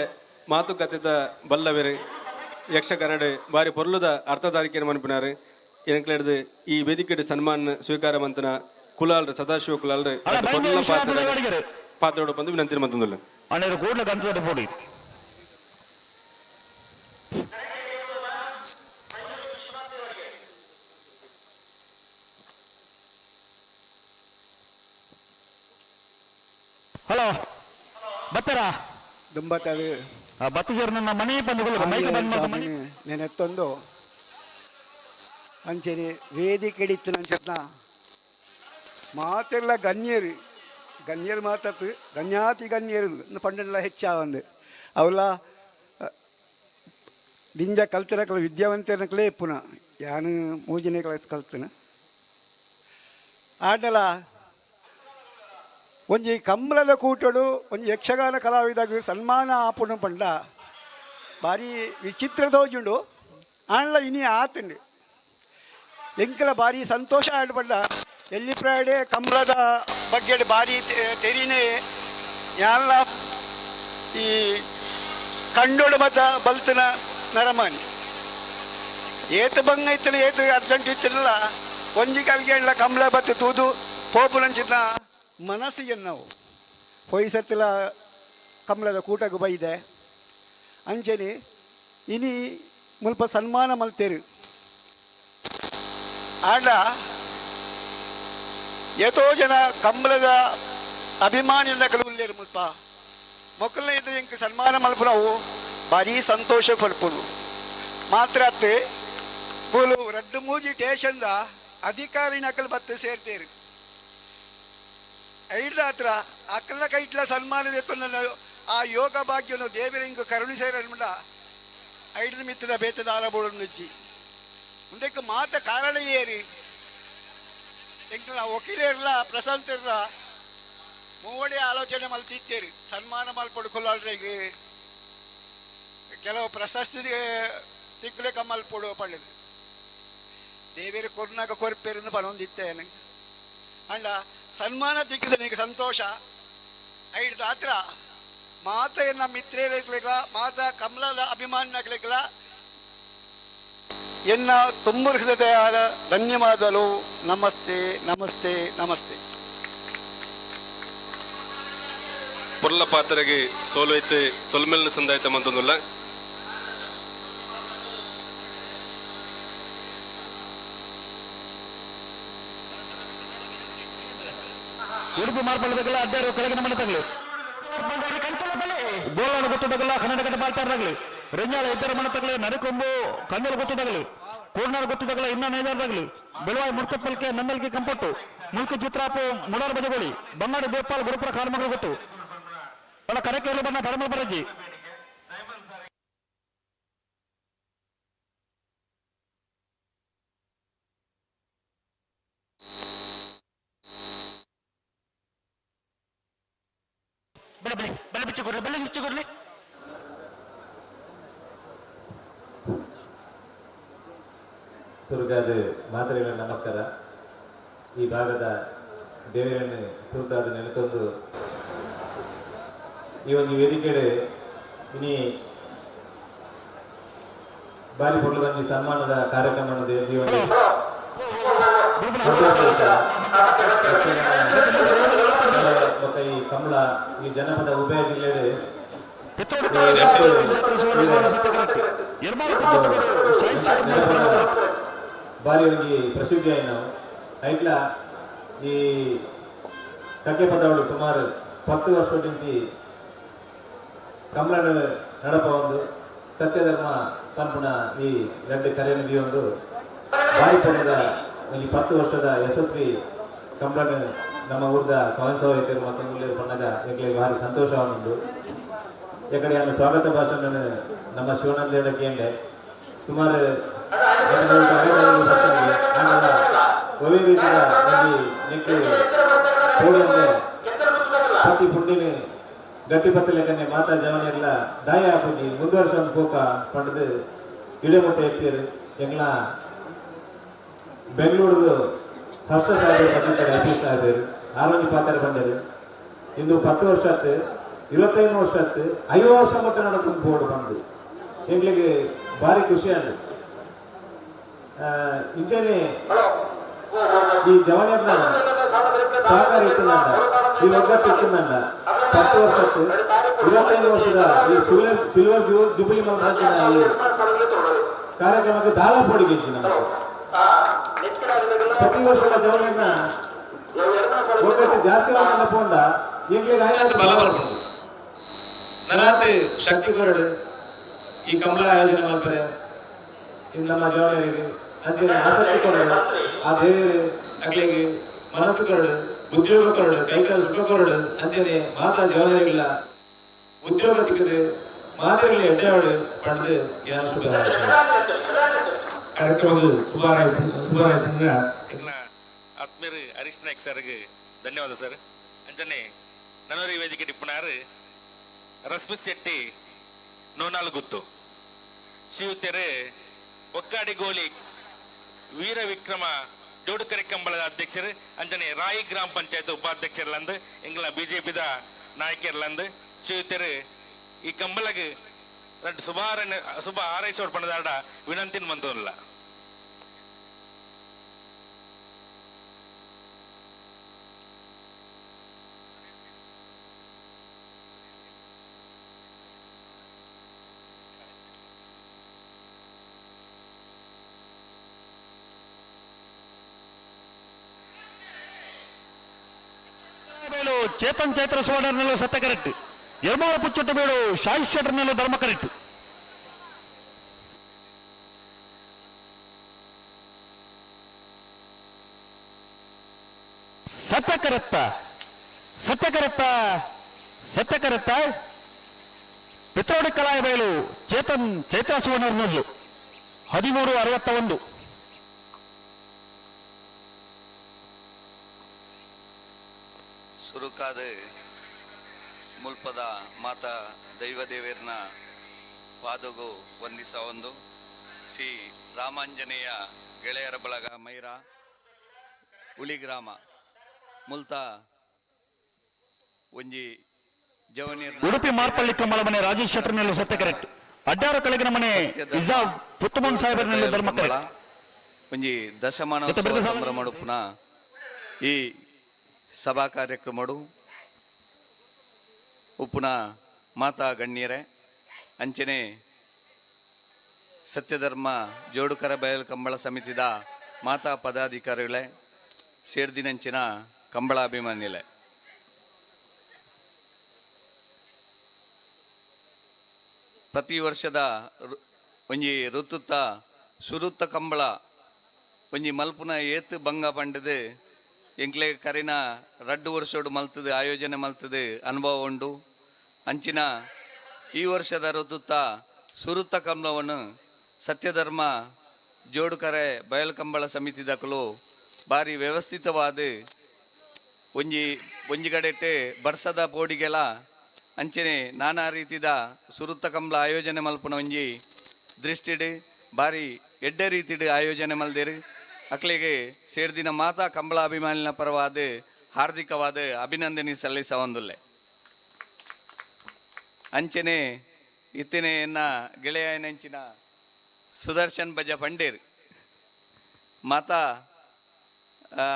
ಮಾತುಕತೆದ ಬಲ್ಲವೇರು ಯಕ್ಷಗಾನಡು ಬಾರಿ ಪೊರ್ಲುದ ಅರ್ಥಧಾರಿಕೆಯನ್ನು ಮನ್ಪಿನಾರು. ಎನಕ್ಲೆಡ್ದು ಈ ವೇದಿಕೆಡು ಸನ್ಮಾನ ಸ್ವೀಕಾರ ಮಂತನ ಕುಲಾಲ್ರಿ ಸದಾಶಿವ ಕುಲಾಲ್ರಿ ಪಾತ್ರ ಪಾತ್ರೋಡು ಬಂದು ವಿನಂತಿ ಮಂತಂದುಲ್ಲ. ಅಣ್ಣರು ಕೂಡಲೇ ಗಂತದ ಪೋಡಿ. ಹಲೋ ಬತ್ತರಾ ದುಂಬತ್ತದು ಬತ್ತಿಜರ್ ನನ್ನ ಮನೆ ಬಂದು ಮೈಕ್ ಬಂದ್ ಮನೆ ನೆನೆತ್ತೊಂದು ಅಂಚೆನೆ ವೇದಿಕೆ ಇತ್ತು ನಂಚತ್ನ ಮಾತೆಲ್ಲ ಗಣ್ಯರು ಗಣ್ಯರು ಮಾತತ್ತು ಗಣ್ಯಾತಿ ಗಣ್ಯರು ಪಂಡನೆಲ್ಲ ಹೆಚ್ಚಾವಂದು ಅವಲ ದಿಂಜ ಕಲ್ತಿರಕಲ ವಿದ್ಯಾವಂತರನಕಲೇ ಪುನಃ ಯಾನು ಮೂಜನೇ ಕ್ಲಾಸ್ ಕಲ್ತನ ಆಂಡಲ ಒಂಜಿ ಕಂಬಳದ ಕೂಟಡು ಒಂಜಿ ಯಕ್ಷಗಾನ ಕಲಾವಿದಾಗ ಸನ್ಮಾನ ಆಪುಣ ಪಂಡ ಭಾರಿ ವಿಚಿತ್ರ ದೋಜುಂಡು ಆಂಡ್ಲ ಇನಿ ಆತುಂಡು ಎಂಕಲ ಭಾರಿ ಸಂತೋಷ ಆಂಡ್ ಪಂಡ ಎಲ್ಲಿ ಪ್ರಾಡೆ ಕಂಬಳದ ಬಗ್ಗೆ ಭಾರಿ ತೆರಿನೇ ಯಾನ್ಲ ಈ ಕಂಡೋಡು ಮತ ಬಲ್ತನ ನರಮಾನಿ ಏತು ಬಂಗ ಇತ್ತಲ್ಲ ಏತು ಅರ್ಜೆಂಟ್ ಇತ್ತಿಲ್ಲ ಒಂಜಿ ಕಲ್ಗೆ ಕಂಬಳ ಬತ್ತು ತೂದು ಪೋಪುನಂಚಿನ ಮನಸ್ಸಿಗೆ ನಾವು ಹೊಯ್ಸತ್ತಿಲ ಕಂಬಳದ ಕೂಟకు ಬೈದೆ ಅಂಚನೆ ಇನಿ ಮುಲ್ಪ ಸನ್ಮಾನ ಮಲ್ತೇರು ಆಂಡ ಏತೋ ಜನ ಕಂಬಳದ ಅಭಿಮಾನಿಗಳ ಉಲ್ಲೇರು ಮುಲ್ಪ ಮೊಕ್ಕಲ್ನ ಇದು ಇಂಕ್ ಸನ್ಮಾನ ಮಲ್ಪುನವು ಭಾರಿ ಸಂತೋಷ ಪಡ್ಪುನು ಮಾತ್ರ ಅತ್ತೆ ಮೂಲು ರಡ್ಡು ಮೂಜಿ ಟೇಷನ್ದ ಅಧಿಕಾರಿ ನಕಲು ಬತ್ತು ಸೇರ್ತೇರು ಐಡ್ದ ಹತ್ರ ಅಕ್ಕನ ಕೈಟ್ಲ ಸನ್ಮಾನ ಆ ಯೋಗ ಭಾಗ್ಯನು ದೇವರಿಂಗ್ ಕರುಣಿಸೇರನ್ಮುಂಡ ಐಡ್ದ ಮಿತ್ತದ ಬೇತದ ಆಲಬೋಡು ನುಜ್ಜಿ ಮುಂದಕ್ಕೆ ಮಾತ ಕಾರಣ ಏರಿ ಎಂಕ್ಲ ವಕೀಲರ್ಲ ಪ್ರಶಾಂತಿರ್ಲ ಮೂವಡೆ ಆಲೋಚನೆ ಮಲ್ತಿತ್ತೇರಿ ಸನ್ಮಾನ ಮಲ್ಪಡು ಕೊಲ್ಲಾಳ್ರಿಗೆ ಕೆಲವು ಪ್ರಶಸ್ತಿ ತಿಕ್ಲೆ ಕಮ್ಮಲ್ಪೊಡು ಪಳ್ಳದು ದೇವೇರು ಕೊರ್ನಾಗ ಕೊರ್ಪೇರನ್ನು ಪನೊಂದಿತ್ತೇನೆ ಅಂಡ ಸನ್ಮಾನ ತಿಕ್ಕಿದ ನಿಮಗೆ ಸಂತೋಷ ಐಡ್ದ ಹತ್ರ ಮಾತ ಎನ್ನ ಮಿತ್ರರಿಗ್ಲಿಲ್ಲ ಮಾತ ಕಮಲದ ಅಭಿಮಾನಿಗಳಿಲ್ಲ ಎನ್ನ ತುಂಬ ಹೃದಯದ ಧನ್ಯವಾದಗಳು. ನಮಸ್ತೆ ನಮಸ್ತೆ ನಮಸ್ತೆ. ಪೊರ್ಲ ಪಾತ್ರೆಗೆ ಸೋಲೈತೆ ಸೊಲ್ಮೆಲ್ನ ಸಂದಾಯ್ತ ಮಂತೊಂದುಲ್ಲ. ಉಡುಪಿ ಮಾರ್ಪಳ್ಳದಾಗಲ ಅಡ್ಡಾರು ಕೆಳಗಿನ ಮನೆ ತಗಲು ಗೋಲಾಡು ಗೊತ್ತದಾಗಲ ಕನ್ನಡ ಬಾಳ್ತಾರದಾಗಲಿ ರೆಂಜಾಳ ಇದ್ದರ ಮನೆ ತಗಲಿ ನರಿಕೊಂಬು ಕಣ್ಣಲು ಗೊತ್ತದಾಗಲಿ ಕೋರ್ನಾಡು ಗೊತ್ತದಾಗಲ ಇನ್ನ ನೇಜಾರ್ದಾಗಲಿ ಬೆಳವಾಯಿ ಮುರ್ತಪಲ್ಕೆ ನಂದಲ್ಗೆ ಕಂಪಟ್ಟು ಮುಲ್ಕಿ ಚಿತ್ರಾಪು ಮುಡಾರ ಬದಗೋಳಿ ಬಂಗಾಡಿ ದೇಪಾಲ್ ಗುರುಪುರ ಕಾರ್ಮಗಳು ಗೊತ್ತು ಬಣ್ಣ ಕರೆಕೇಲು ಬಣ್ಣ ಧರ್ಮ ಬರಜಿ. ಬೆಳೆ ಬೆಳೆ ಬೆಳೆ ಬಿಚ್ಚು ಕೊಡ್ಲಿ, ಬೆಳೆ ಬಿಚ್ಚು ಕೊಡ್ಲಿ. ಸುರುಗಾದ ಮಾತ್ರೆಗಳ ನಮಸ್ಕಾರ. ಈ ಭಾಗದ ದೇವರನ್ನು ಸುರುಕಾದ ನೆನೆತೊಂದು ಈ ಒಂದು ವೇದಿಕೆಡೆ ಇನಿ ಬಾರಿ ಪೊರ್ಲುದಂಜಿ ಸನ್ಮಾನದ ಕಾರ್ಯಕ್ರಮ ಈ ಒಂದು ಬೊಕ್ಕ ಈ ಕಮಲ ಈ ಜನಪದ ಉಭಯ ಜಿಲ್ಲೆಡೆ ಬಾರಿ ಒಂಜಿ ಪ್ರಸಿದ್ಧಿ ಆಯಿನವು. ಐಟ್ಲ ಈ ಕಕ್ಕೆ ಪದವಡು ಸುಮಾರು 10 ವರ್ಷದಿಂಚಿ ಕಮಲನ ನಡಪ ಒಂದು ಸತ್ಯಧರ್ಮ ಪನ್ಪುನ ಈ ರಡ್ಡು ಕರೆಯನ್ನು ಒಂದು ಬಾರಿ ಪೊರ್ಲುದ ಒಂಜಿ 10 ವರ್ಷದ ಯಶಸ್ವಿ ಕಮಲನ ನಮ್ಮ ಊರ್ದ ಸ್ವಯಂ ಸೇವಕರು ಮತ್ತು ಪಣ್ಣಗ ಎಂಕ್ಲೆಗ್ ಭಾರಿ ಸಂತೋಷವಾದುಂಡು. ಎಕಡೆ ಅನ್ನು ಸ್ವಾಗತ ಭಾಷಣ ನಮ್ಮ ಶಿವನಂದ ಕೇಂದ್ರ ಸುಮಾರು ಒವೇ ರೀತಿಯ ಒಂಜಿ ನಿಕ್ಕು ಪೋಡಿಯಂದೆ ಪತಿ ಪುಂಡಿನ ಗಟ್ಟಿ ಪತ್ತ ಲೆಕ್ಕನೆ ಮಾತಾ ಜವನಿರ್ಲ ದಾಯ ಆಪುಜಿ ಮುಂದುವರ್ಷ ಪೋಕ ಪಂಡದು ಇಡೆಮುಟ್ಟ ಎತ್ತಿರು. ಎಂಗ್ಲ ಬೆಂಗಳೂರು ಹರ್ಷ ಸಾಹೇಬರು ಬಂದಿದ್ದಾರೆ, I P S ಸಾಹೇಬರು ಆರೋಗ್ಯ ಪಾತ್ರ ಬಂದರು. ಇಂದು 10 ವರ್ಷ ಆತು, 25 ವರ್ಷ ಆತು, 5 ವರ್ಷ ಮಟ್ಟ ನಡೆಸೋದು ಬೋರ್ಡ್ ಬಂದು ಎಂಗ್ಲಿಗೆ ಭಾರಿ ಖುಷಿ ಆಯ್ತು. ಇಂಚನೆ ಈ ಜವನಿಯರ್ನ ಸಹಕಾರ ಇತ್ತಿನಂಡ, ಈ ಒಗ್ಗಟ್ಟು ಇತ್ತಿನಂಡ 10 ವರ್ಷ 25 ವರ್ಷದ ಈ ಸಿಲ್ವರ್ ಜುಬಿಲಿ ಮಲ್ಪಂಚಿನ ಈ ಕಾರ್ಯಕ್ರಮಕ್ಕೆ ದಾಳ ಪೋಡಿಗೆ ನಮ್ಮ ಪ್ರತಿ ವರ್ಷದ ಜವನಿಯರ್ನ ಒಗ್ಗಟ್ಟು ಜಾಸ್ತಿ ಆದ ಪೋಂಡ ಎಂಗ್ಲಿಗೆ ಬಲ ಬರ್ಬೋದು. ನರಾತ್ ಶಕ್ತಿ ಕೊರಡು ಈ ಕಮಲ ಆಯೋಜನೆ ಮಲ್ಪರೆ ಇನ್ನು ನಮ್ಮ ಜವನಿಯರಿಗೆ ಅಂಚನೆ ಆಸಕ್ತಿ ಕೊರಡು, ಆ ದೇವರು ಅಗ್ಲಿಗೆ ಮನಸ್ಸು ಕೊರಡು, ಉದ್ಯೋಗ ಕೊರಡು, ಕೈಕಾಲ ಸುಖ ಕೊರಡು. ಅಂಚನೆ ಮಾತಾ ಜವನಿಯರಿಗೆಲ್ಲ ಉದ್ಯೋಗ ತಿಕ್ಕದು ಮಾತೆಯಲ್ಲಿ ಎಡ್ಡೆವಾಡು ಪಡೆದು ಯಾರು ಶುಭ ಕಾರ್ಯಕ್ರಮದ ಸುಬ್ಬರಾಯ ಸಿಂಗ್ ಆತ್ಮೀಯರು ಹರೀಶ್ ನಾಯ್ಕ್ ಸರ್ಗೆ ಧನ್ಯವಾದ ಸರ್. ಅಂಚನೆ ನನೋರಿ ವೇದಿಕೆ ಟಿಪ್ಪಣಾರು ರಶ್ಮಿ ಶೆಟ್ಟಿ ನೋನಾಲು ಗುತ್ತು ಶಿವತೆರೆ ಒಕ್ಕಾಡಿ ಗೋಲಿ ವೀರ ವಿಕ್ರಮ ಜೋಡುಕರೆ ಕಂಬಳದ ಅಧ್ಯಕ್ಷರು ಅಂಚನೆ ರಾಯಿ ಗ್ರಾಮ ಪಂಚಾಯತ್ ಉಪಾಧ್ಯಕ್ಷರ್ಲಂದು ಎಂಗ್ಲ ಬಿಜೆಪಿದ ನಾಯಕರ್ಲಂದು ಶಿವತೆರೆ ಈ ಕಂಬಳಗ್ ರಡ್ಡು ಸುಮಾರ ಸುಬ ಆರೈಸೋಡ್ ಪಣದಾಡ ವಿನಂತಿನ ಮಂತೋಲ್ಲ. ಚೇತನ್ ಚೈತ್ರ ಸುವರ್ಣನಲ್ಲೂ ಸತ್ಯ ಕರೆಕ್ಟ್, ಎರ್ಮಾರ ಪುಚ್ಚೊಟ್ಟು ಬೇಡು ಶಾಯಿ ಶೆಟ್ಟರ್ನಲ್ಲೂ ಧರ್ಮ ಕರೆಕ್ಟ್. ಸತ್ಯ ಕರೆಕ್ತ, ಸತ್ಯ ಕರೆಕ್ತ, ಸತ್ಯ ಕರೆಕ್ತ. ಪಿತ್ರೋಡಿ ಕಲಾಯ ಬಯಲು ಚೇತನ್ ಚೈತ್ರ ಸುವರ್ಣನಲ್ಲೂ 13:61. ಸುರುಕಾದ ಮುಲ್ಪದ ಮಾತಾ ದೈವದೇವಿಯರ್ನ ಪಾದಗು ವಂದಿಸ ಒಂದು ಶ್ರೀ ರಾಮಾಂಜನೇಯ ಗೆಳೆಯರ ಬಳಗ ಮೈರಾ ಉಳಿಗ್ರಾಮ ಮುಲ್ತ ಒಂಜಿ ಜವನಿಯರ್ನ ಉಡುಪಿ ಮಾರ್ಪಳ್ಳಿ ಕಮ್ಮಳ ಮನೆ ರಾಜೇಶ್ ಶೆಟ್ಟರ್ನಲ್ಲೂ ಸತ್ಯ ಕರೆಕ್ಟ್, ಅಡ್ಡಾರ ಕೆಳಗಿನ ಮನೆ ಇಜಾಬ್ ಪುತ್ತಮನ್ ಸಾಹೇಬರ್ನಲ್ಲೂ ಧರ್ಮ ಕರೆಕ್ಟ್. ಒಂಜಿ ದಶಮಾನೋತ್ಸವ ಸಂಭ್ರಮ ಪುನಃ ಈ ಸಭಾ ಕಾರ್ಯಕ್ರಮಡು ಉಪ್ಪುನ ಮಾತಾ ಗಣ್ಯರೇ, ಅಂಚನೆ ಸತ್ಯಧರ್ಮ ಜೋಡುಕರ ಬಯಲು ಕಂಬಳ ಸಮಿತಿದ ಮಾತಾ ಪದಾಧಿಕಾರಿಗಳೇ, ಸೇರ್ದಿನಂಚಿನ ಕಂಬಳಾಭಿಮಾನಿಗಳೇ, ಪ್ರತಿ ವರ್ಷದ ಒಂಜಿ ಋತುತ್ತ ಸುರುತ್ತ ಕಂಬಳ ಒಂಜಿ ಮಲ್ಪುನ ಏತ್ ಬಂಗ ಪಂಡದು ಎಂಕ್ಲೆ ಕರಿನ ರಡ್ಡು ವರ್ಷೋಡು ಮಲ್ತದು ಆಯೋಜನೆ ಮಲ್ತದು ಅನುಭವ ಉಂಡು. ಅಂಚಿನ ಈ ವರ್ಷದ ಋತುತ್ತ ಸುರುತ್ತ ಕಂಬಳವನ್ನು ಸತ್ಯಧರ್ಮ ಜೋಡುಕರೆ ಬಯಲು ಕಂಬಳ ಸಮಿತಿದಕಲು ಭಾರಿ ವ್ಯವಸ್ಥಿತವಾದ ಒಂಜಿ ಒಂಜಿ ಕಡೆಟ್ ಬರ್ಸದ ಪೋಡಿಗೆಲ ಅಂಚನೆ ನಾನಾ ರೀತಿದ ಸುರುತ್ತ ಕಂಬಳ ಆಯೋಜನೆ ಮಲ್ಪುನ ಒಂಜಿ ದೃಷ್ಟಿಡ್ ಭಾರಿ ಎಡ್ಡೆ ರೀತಿಡ್ ಆಯೋಜನೆ ಮಲ್ದೇರು. ಅಕ್ಲೆಗೆ ಸೇರ್ದಿನ ಮಾತಾ ಕಂಬಳ ಅಭಿಮಾನಿನ ಪರವಾದ ಹಾರ್ದಿಕವಾದ ಅಭಿನಂದನೆ ಸಲ್ಲಿಸವಂದುಲ್ಲೆ. ಅಂಚನೆ ಇತ್ತಿನ ಎನ್ನ ಗೆಳೆಯನಂಚಿನ ಸುದರ್ಶನ್ ಬಜ ಪಂಡೇರ್ ಮಾತಾ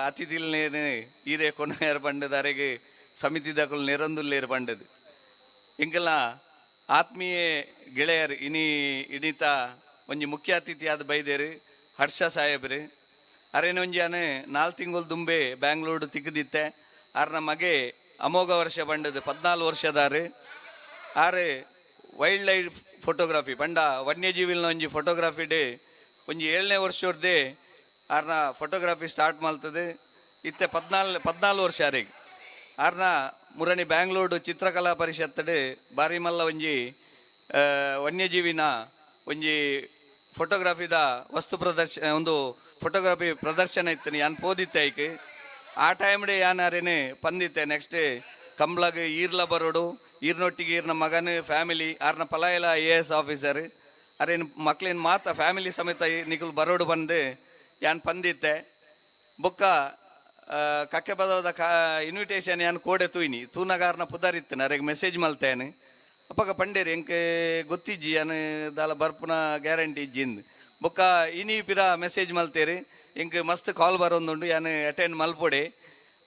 ಅತಿಥಿಲ್ನೇನು ಈರೆ ಕೊನೆಯರ್ ಪಂಡದಾರೆಗೆ ಸಮಿತಿದಕುಲು ನೆರಂದುಲ್ಲೇರು ಪಂಡದು. ಇಂಕಲ್ನ ಆತ್ಮೀಯ ಗೆಳೆಯರು ಇನಿ ಇಡಿತ ಒಂಜಿ ಮುಖ್ಯ ಅತಿಥಿಯಾದ ಬೈದೇರು ಹರ್ಷ ಸಾಹೇಬ್ರು. ಅರೇನ ಒಂಜಿ 4 ತಿಂಗಳು ದುಂಬೆ ಬ್ಯಾಂಗ್ಳೂರು ತಿಕ್ಕದಿತ್ತೆ. ಆರ್ನ ಮಗೆ ಅಮೋಘ ವರ್ಷ ಬಂಡದು 14 ವರ್ಷದಾರು. ಆರು ವೈಲ್ಡ್ ಲೈಫ್ ಫೋಟೋಗ್ರಫಿ ಪಂಡ ವನ್ಯಜೀವಿಲ್ನ ಒಂಜಿ ಫೋಟೋಗ್ರಫಿ ಡೇ ಒಂಜಿ 7ನೇ ವರ್ಷದ್ದೇ ಆರ್ನ ಫೋಟೋಗ್ರಫಿ ಸ್ಟಾರ್ಟ್ ಮಾಡ್ತದೆ. ಇತ್ತೆ 14 ವರ್ಷ ಆರಿಗೆ. ಆರ್ನ ಮುರಣಿ ಬ್ಯಾಂಗ್ಳೂರು ಚಿತ್ರಕಲಾ ಪರಿಷತ್ತಡೆ ಬಾರಿ ಮಲ್ಲ ಒಂಜಿ ವನ್ಯಜೀವಿನ ಒಂಜಿ ಫೋಟೋಗ್ರಫಿದ ವಸ್ತು ಪ್ರದರ್ಶನ ಒಂದು ಫೋಟೋಗ್ರಫಿ ಪ್ರದರ್ಶನ ಇತ್ತು. ಯಾನ್ ಪೋದಿತ್ತೆ ಐಕ್ ಆ ಟೈಮ್ಡೆ ಯಾನ್ ಅರೇನೆ ಪಂದಿತ್ತೆ. ನೆಕ್ಸ್ಟ್ ಕಂಬ್ಳಗ್ ಈರ್ಲ ಬರೋಡು ಈರ್ನೊಟ್ಟಿಗೆ ಈರ್ನ ಮಗನ ಫ್ಯಾಮಿಲಿ ಆರ್ನ ಪಲಾಯಲ IAS officer ಅರೇನು ಮಕ್ಳಿನ ಮಾತ ಫ್ಯಾಮಿಲಿ ಸಮೇತ ನಿಕುಲ್ ಬರೋಡು ಬಂದು ಯಾನ್ ಪಂದಿತ್ತೆ. ಬೊಕ್ಕ ಕಕ್ಕೆ ಬದವದ ಇನ್ವಿಟೇಷನ್ ಯಾನ್ ಕೋಡೆ ತೂಯಿನಿ ತೂನಗಾರ್ನ ಪುದರಿತ್ತನ ಅರೆಗೆ ಮೆಸೇಜ್ ಮಲ್ತೇನೆ. ಅಪ್ಪಗ ಪಂಡೇರಿ ಎಂಕೆ ಗೊತ್ತಿಜ್ಜಿ ಯಾನ್ ದಾಲ ಬರ್ಪುನ ಗ್ಯಾರಂಟಿ ಇಜ್ಜಿಂದು. ಬೊಕ್ಕ ಇನಿ ಪಿರ ಮೆಸೇಜ್ ಮಲ್ತೇರಿ ಎಂಕ್ ಮಸ್ತ್ ಕಾಲ್ ಬರೋಂದುಂಡು ಯಾನ್ ಅಟೆಂಡ್ ಮಲ್ಪೊಡೆ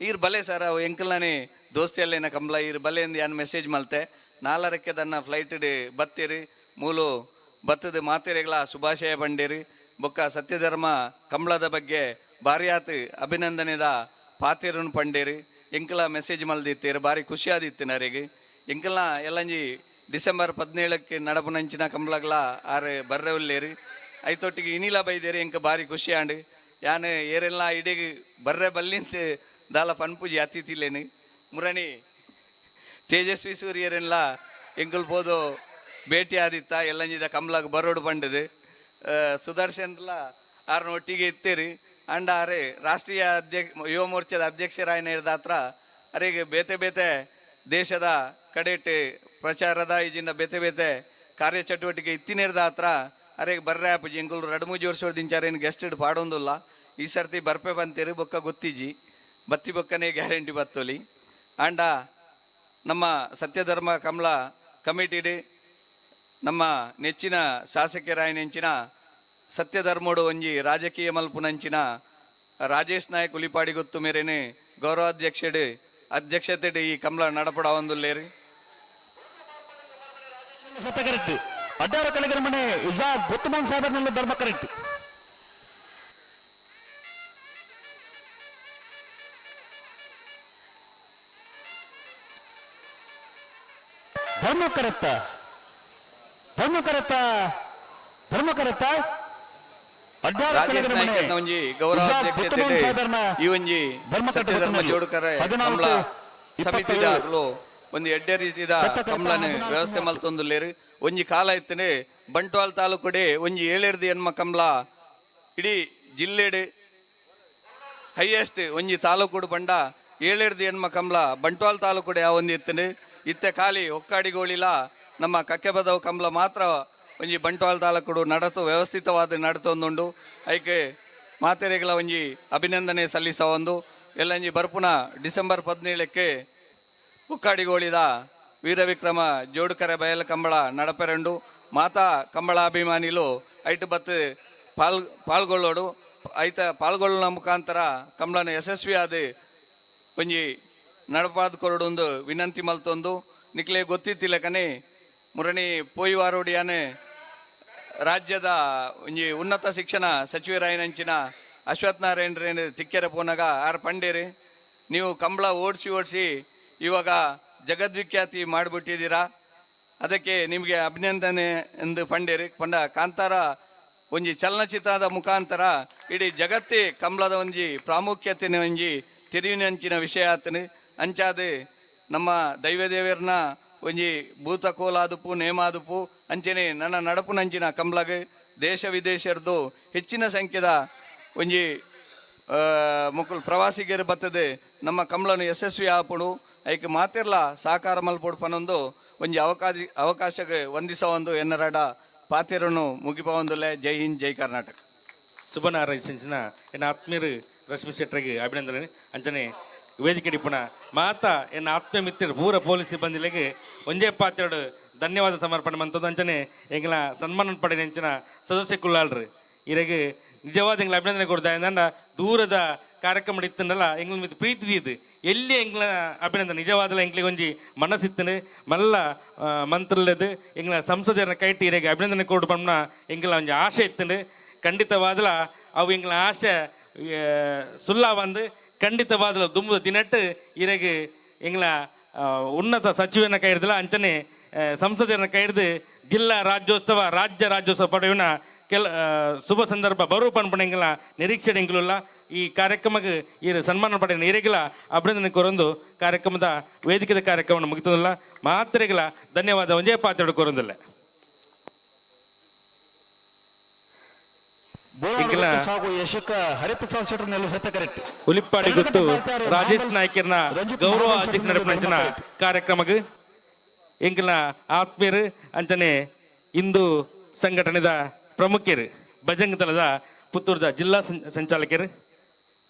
ಈರ್ ಬಲೆ ಸರ್ ಅವು ಎಂಕಲ್ನೇ ದೋಸ್ತಿಯಲ್ಲೇನ ಕಂಬ್ಲ ಈರ್ ಬಲೆ ಅಂದು ಯಾನ್ ಮೆಸೇಜ್ ಮಲ್ತೆ. 4ಕ್ಕೆ ತನ್ನ ಫ್ಲೈಟ್ ಬತ್ತೀರಿ ಮೂಲು ಬತ್ತದ ಮಾತೆರೆಗಳ ಶುಭಾಶಯ ಪಂಡೇರಿ. ಬೊಕ್ಕ ಸತ್ಯಧರ್ಮ ಕಂಬಳದ ಬಗ್ಗೆ ಭಾರಿಯಾತ್ ಅಭಿನಂದನೆದ ಪಾತಿರನ್ನು ಪಂಡೇರಿ. ಎಂಕಲ ಮೆಸೇಜ್ ಮಲ್ದಿತ್ತೀರಿ ಭಾರಿ ಖುಷಿಯಾದಿತ್ತು ನರಿಗೆ. ಎಂಕಲ್ನ ಎಲ್ಲಂಜಿ ಡಿಸೆಂಬರ್ 17ಕ್ಕೆ ನಡಪುನಂಚಿನ ಕಂಬಳಗ್ಲ ಆರು ಬರ್ರೆ ಉಲ್ಲೇರಿ. ಐತೊಟ್ಟಿಗೆ ಇನಿಲ ಬೈದೇರಿ ಎಂಕ ಭಾರಿ ಖುಷಿ ಆಂಡ್. ಯಾನ್ ಏರೆಲ್ಲ ಇಡೀ ಬರ್ರೆ ಬಲ್ಲಿಂತ ದಾಲ ಪನ್ಪುಜಿ ಅತಿಥಿಲೇನು ಮುರಣಿ ತೇಜಸ್ವಿ ಸೂರ್ಯರೆಲ್ಲ ಎಂಕುಲ್ ಪೋದು ಭೇಟಿ ಆದಿತ್ತ ಎಲ್ಲಂಜಿದ ಕಂಬ್ಲಾಗ ಬರೋಡು ಪಂಡದು. ಸುದರ್ಶನ್ಲ ಆರ್ನ ಒಟ್ಟಿಗೆ ಇತ್ತೀರಿ. ಅಂಡ ಅರೆ ರಾಷ್ಟ್ರೀಯ ಯುವ ಮೋರ್ಚಾದ ಅಧ್ಯಕ್ಷರಾಯನ ಹಿಡ್ದಾತ್ರ ಅರೆಗೆ ಬೇತೆ ಬೇತೆ ದೇಶದ ಕಡೆಟ್ ಪ್ರಚಾರದ ಈಜಿನ ಬೇತೆ ಬೇತೆ ಕಾರ್ಯಚಟುವಟಿಕೆ ಇತ್ತಿನೇರ್ದ ಹತ್ರ ಅರೆಗೆ ಬರ್ರೆ ಆಪುಜಿ. ಎಂಕುಲು 2-3 ವರ್ಷ ದಿಂಚಾರೇನು ಗೆಸ್ಟ್ ಪಾಡೊಂದುಲ್ಲ. ಈ ಸರ್ತಿ ಬರ್ಪೆ ಬಂತೀರಿ ಬೊಕ್ಕ ಗೊತ್ತಿಜಿ ಬತ್ತಿ ಬೊಕ್ಕನೇ ಗ್ಯಾರಂಟಿ ಬತ್ತೊಲಿ. ಆಂಡ ನಮ್ಮ ಸತ್ಯಧರ್ಮ ಕಮಲ ಕಮಿಟಿಡ್ ನಮ್ಮ ನೆಚ್ಚಿನ ಶಾಸಕರಾಯನೆಂಚಿನ ಸತ್ಯಧರ್ಮೋಡು ಒಂಜಿ ರಾಜಕೀಯ ಮಲ್ಪುನಂಚಿನ ರಾಜೇಶ್ ನಾಯಕ್ ಉಲಿಪಾಡಿ ಗೊತ್ತು ಮೇರೇನೆ ಗೌರವಾಧ್ಯಕ್ಷೆಡ್ ಅಧ್ಯಕ್ಷತೆ ಈ ಕಮಲ ನಡಪಡ ಒಂದುಲ್ಲೇರಿ. ಸತ್ಯ ಕರೆಕ್ಟ್ ಅಡ್ಡಾರ ಕಲೆಗರ ಮನೆ ಇಜಾ ಗೊತ್ತುಮೋಹನ್ ಸಾಹೇಬರ್ನೆಲ್ಲ ಧರ್ಮ ಕರೆಕ್ಟ್. ಧರ್ಮ ಕರೆಕ್ಟ ಧರ್ಮ ಕರೆಕ್ಟ ಧರ್ಮ ಕರೆಕ್ಟ. ರಾಜೇಶ್ ನಾಯ್ಕರ್ನ ಒಂಜಿ ಗೌರವಾಧ್ಯಕ್ಷತೆ ಈ ಒಂಜಿ ಸತ್ಯಧರ್ಮ ಜೋಡುಕರೆ ಕಮಲ ಸಮಿತಿದ ಅಕುಲು ಒಂದು ಎಡ್ಡೆ ರೀತಿದ ಕಮಲನೆ ವ್ಯವಸ್ಥೆ ಮಲ್ತೊಂದುಲ್ಲೇರು. ಒಂಜಿ ಕಾಲ ಇತ್ತನೆ ಬಂಟ್ವಾಳ ತಾಲೂಕುಡೆ ಒಂಜಿ 7 ಎನ್ಮ ಕಮಲ ಇಡೀ ಜಿಲ್ಲೆಡೆ ಹೈಯೆಸ್ಟ್ ಒಂಜಿ ತಾಲೂಕುಡು ಬಂಡ 7 ಎನ್ಮ ಕಮಲ ಬಂಟ್ವಾಳ ತಾಲೂಕುಡೆ ಆ ಒಂದು ಇತ್ತನೆ. ಇತ್ತೆ ಖಾಲಿ ಹೊಕ್ಕಾಡಿಗೋಳಿಲ ನಮ್ಮ ಕಕ್ಕೆಬದವು ಕಮಲ ಮಾತ್ರ ಒಂಜಿ ಬಂಟ್ವಾಳ ತಾಲೂಕುಡು ನಡತು ವ್ಯವಸ್ಥಿತವಾದ ನಡತೊಂದುಂಡು. ಐಕೆ ಮಾತೆರೆಗಳ ಒಂಜಿ ಅಭಿನಂದನೆ ಸಲ್ಲಿಸವೊಂದು. ಎಲ್ಲಂಜಿ ಬರ್ಪುನ ಡಿಸೆಂಬರ್ 17ಕ್ಕೆ ಹೊಕ್ಕಾಡಿಗೋಳಿದ ವೀರವಿಕ್ರಮ ಜೋಡುಕರೆ ಬಯಲ ಕಂಬಳ ನಡಪೆರಂಡು. ಮಾತಾ ಕಂಬಳಾಭಿಮಾನಿಲು ಐಟು ಬತ್ತು ಪಾಲ್ಗೊಳ್ಳೋಡು. ಐತ ಪಾಲ್ಗೊಳ್ಳುವ ಮುಖಾಂತರ ಕಂಬಳನ ಯಶಸ್ವಿಯಾದ ಒಂಜಿ ನಡಪಾದ ಕೊರಡು ಒಂದು ವಿನಂತಿ ಮಲ್ತೊಂದು. ನಿಕ್ಲೆ ಗೊತ್ತಿತ್ತಿಲ್ಲ ಕನೆ ಮುರಣಿ ಪೋಯಿವಾರೋಡಿಯಾನೆ ರಾಜ್ಯದ ಒಂಜಿ ಉನ್ನತ ಶಿಕ್ಷಣ ಸಚಿವರಾಯಿನಂಚಿನ ಅಶ್ವಥ್ ನಾರಾಯಣರೇನು ತಿಕ್ಕೆರೆ ಪೋನಾಗ ಆರ್ ಪಂಡೇರಿ ನೀವು ಕಂಬಳ ಓಡಿಸಿ ಓಡಿಸಿ ಇವಾಗ ಜಗದ್ವಿಖ್ಯಾತಿ ಮಾಡಿಬಿಟ್ಟಿದ್ದೀರಾ, ಅದಕ್ಕೆ ನಿಮಗೆ ಅಭಿನಂದನೆ ಎಂದು ಪಂಡೇರಿ. ಪಂಡ ಕಾಂತಾರ ಒಂಜಿ ಚಲನಚಿತ್ರದ ಮುಖಾಂತರ ಇಡೀ ಜಗತ್ತೇ ಕಂಬಳದ ಒಂಜಿ ಪ್ರಾಮುಖ್ಯತೆನ ಒಂಜಿ ತಿರುವಿನಂಚಿನ ವಿಷಯ ಆತನು. ಅಂಚಾದ ನಮ್ಮ ದೈವದೇವರನ್ನ ಒಂಜಿ ಭೂತ ಕೋಲಾದುಪು ನೇಮಾದುಪು ಅಂಚನೆ ನನ್ನ ನಡಪುನಂಚಿನ ಕಂಬ್ಳಗ್ ದೇಶ ವಿದೇಶರದು ಹೆಚ್ಚಿನ ಸಂಖ್ಯೆದ ಒಂಜಿ ಮುಕುಲ್ ಪ್ರವಾಸಿಗರು ಬರ್ತದೆ ನಮ್ಮ ಕಂಬ್ಳನು ಯಶಸ್ವಿ ಆಪುಡು ಐಕ್ ಮಾತಿರ್ಲ ಸಹಕಾರ ಮಲ್ಪೊಡು ಪನೊಂದು ಒಂಜಿ ಅವಕಾಶಕ್ಕೆ ವಂದಿಸ ಒಂದು ಎನ್ನರಡ ಪಾತಿರನು ಮುಗಿಪವಂದುಲೆ. ಜೈ ಹಿಂದ್, ಜೈ ಕರ್ನಾಟಕ. ಸುಬನಾರಾಯಣ ಸಿಂಚಿನ ಎನ್ನ ಆತ್ಮೀಯರು ರಶ್ಮಿ ಶೆಟ್ಟರಿಗೆ ಅಭಿನಂದನೆ. ಅಂಚನೆ ವೇದಿಕೆ ಡಿಪ್ಪುನ ಮಾತಾ ಎನ್ನ ಆತ್ಮೀಯ ಮಿತ್ರರು ಪೂರ ಪೊಲೀಸ್ ಸಿಬ್ಬಂದಿಲೆಗೆ ಒಂಜೇ ಪಾತ್ರೆಡು ಧನ್ಯವಾದ ಸಮರ್ಪಣೆ ಮಂತದ್ದು. ಅಂಚನೆ ಎಂಗ್ಲ ಸನ್ಮಾನ ಪಡೆದ ಸದಸ್ಯ ಕುಳ್ಳಾಳ್ರು ಇರೆಗೆ ನಿಜವಾದ ಎಂಗ್ಲ ಅಭಿನಂದನೆ ಕೊಡ್ತಾ ಇಂದ ದೂರದ ಕಾರ್ಯಕ್ರಮ ಇತ್ತನಲ್ಲ ಎಂಗ್ಲ ಮಿತ್ ಪ್ರೀತಿ ಇದು ಎಲ್ಲಿ ಎಂಗ್ಲ ಅಭಿನಂದನೆ ನಿಜವಾದಲ ಎಂಗ್ಲಿಗೆ ಒಂಜಿ ಮನಸ್ಸಿತ್ತನೆ ಮಲ್ಲ ಮಂತ್ರಲದು ಎಂಗ್ಲ ಸಂಸದರ ಕೈಟಿ ಇರೆಗೆ ಅಭಿನಂದನೆ ಕೊಡು ಪಂಪ್ನ ಎಂಗ್ಲ ಒಂಜಿ ಆಶೆ ಇತ್ತನೆ. ಖಂಡಿತವಾದಲ ಅವು ಎಂಗ್ಲ ಆಶೆ ಸುಲ್ಲ ಬಂದು ಖಂಡಿತವಾದಲ ದುಂಬು ದಿನಟ್ಟು ಇರೆಗೆ ಎಂಗ್ಲ ಉನ್ನತ ಸಚಿವನ ಕೈ ಹಿಡ್ದಲ ಅಂಚನೆ ಸಂಸದರನ್ನ ಕೈ ಹಿಡ್ದು ಜಿಲ್ಲಾ ರಾಜ್ಯೋತ್ಸವ ರಾಜ್ಯ ರಾಜ್ಯೋತ್ಸವ ಪಡೆಯುವ ಕೆಲ ಶುಭ ಸಂದರ್ಭ ಬರುವ ಪನ್ಪಣೆಂಗಿಲ್ಲ ನಿರೀಕ್ಷೆ ಎಂಗ್ಲುಲ್ಲ ಈ ಕಾರ್ಯಕ್ರಮಕ್ಕೆ ಈ ಸನ್ಮಾನ ಪಡೆಯ ಇರೆಗಿಲ್ಲ ಅಭಿನಂದನೆ ಕೊರೊಂದು ಕಾರ್ಯಕ್ರಮದ ವೇದಿಕೆದ ಕಾರ್ಯಕ್ರಮವನ್ನು ಮುಗಿತದಲ್ಲ ಮಾತ್ರೆಗಳ ಧನ್ಯವಾದ ಒಂಜೇ ಪಾತ್ರೆ ಕೊರೊಂದಿಲ್ಲ. ಹುಲಿಪ್ಪಾಡಿ ಗೊತ್ತು ರಾಜೇಶ್ ನಾಯ್ಕರ್ನ ಗೌರವ ಅಧ್ಯಕ್ಷ ನಡಪಂಚಿನ ಕಾರ್ಯಕ್ರಮಕ್ಕೆ ಎಂಕಲ್ನ ಆತ್ಮೀಯರು ಅಂಚನೆ ಇಂದು ಸಂಘಟನೆದ ಪ್ರಮುಖರು ಬಜರಂಗ ದಳದ ಪುತ್ತೂರದ ಜಿಲ್ಲಾ ಸಂಚಾಲಕರು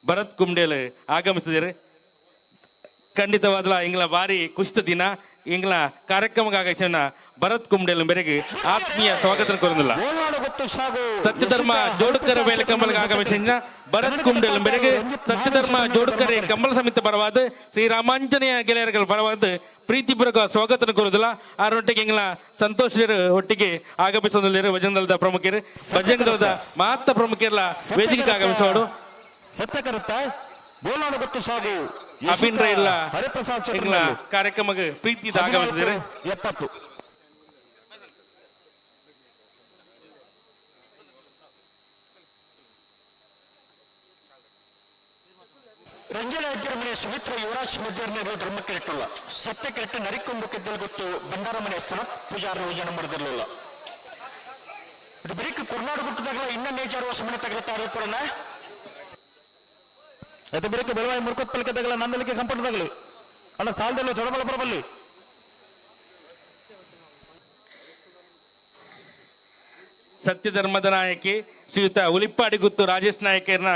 ಭರತ್ ಕುಂಡೇಲ್ ಆಗಮಿಸಿದರು. ಖಂಡಿತವಾದಲ ಎಂಗ್ಲ ಭಾರಿ ಕುಸಿತ ದಿನ ಎಂಗ್ಲ ಕಾರ್ಯಕ್ರಮಕ್ಕೆ ಆಗಮಿಸಿದ ಭರತ್ ಕುಂಡೇಲ್ ಮೇರೆಗೆ ಆತ್ಮೀಯ ಸ್ವಾಗತ ಕೋರಂದಿಲ್ಲ. ಸತ್ಯಧರ್ಮ ಜೋಡುಕರ ಬೇಲೆ ಕಂಬಲ್ಗೆ ಆಗಮಿಸಿದ ಭರತ್ ಕುಂಡೇಲ್ ಮೇರೆಗೆ ಸತ್ಯಧರ್ಮ ಜೋಡುಕರೆ ಕಂಬಳ ಸಮಿತಿ ಪರವಾದ ಶ್ರೀರಾಮಾಂಜನೇಯ ಗೆಳೆಯರುಗಳ ಪರವಾದ ಪ್ರೀತಿಪೂರ್ವಕ ಸ್ವಾಗತ ಕೋರುದಿಲ್ಲ. ಆರೊಟ್ಟಿಗೆ ಎಂಗ್ಲ ಸಂತೋಷ್ ಒಟ್ಟಿಗೆ ಆಗಮಿಸೋದಿಲ್ಲ ಭಜನದಳದ ಪ್ರಮುಖರು ಬಜರಂಗ ದಳದ ಮಾತ್ರ ಪ್ರಮುಖರೆಲ್ಲ ವೇದಿಕೆಗೆ ಆಗಮಿಸೋಡು. ಸತ್ಯಕರುತ್ತ ಬೋಲಾಡು ಗೊತ್ತು ಸಾಗು ಅಭಿನ್ರ ಇಲ್ಲ ಎಂಗ್ಲ ಕಾರ್ಯಕ್ರಮಕ್ಕೆ ಪ್ರೀತಿ ಆಗಮಿಸಿದರೆ 70. ರಂಜನ ಮನೆ ಸುಮಿತ್ರ ಯುವರಾಜ್ ಮಧ್ಯಾಹ್ನ ಧರ್ಮಕ್ಕೆ ಸತ್ಯಕೆರೆಟ್ಟು ನರಿಕೊಂಬು ಕೆದ್ದಲ್ ಗೊತ್ತು ಭಂಡಾರ ಮನೆ ಸನತ್ ಪೂಜಾರ ಯೋಜನೆ ಮಾಡಿದಿರಲಿಲ್ಲ. ಇದು ಬರೀಕ್ ಕುರ್ನಾಡು ಗುಟ್ಟದಾಗಲ ಇನ್ನ ನೇಜಾರುವ ಸಮನೆ ತಗಲತ್ತಾ ಕೊಡೋಣ. ಅದು ಬರೀಕ್ ಬೆಳವಾಯಿ ಮುರ್ಕೊತ್ ಪಲ್ಕೆದಾಗಲ ನಂದಲಿಕೆ ಕಂಪನದಾಗಲಿ ಅಲ್ಲ ಸಾಲದಲ್ಲೂ ದೊಡ್ಡಬಳ್ಳಾಪುರ ಬಲ್ಲಿ. ಸತ್ಯಧರ್ಮದ ನಾಯಕಿ ಶ್ರೀಯುತ ಉಲಿಪ್ಪಾಡಿ ಗುತ್ತು ರಾಜೇಶ್ ನಾಯಕರ್ನ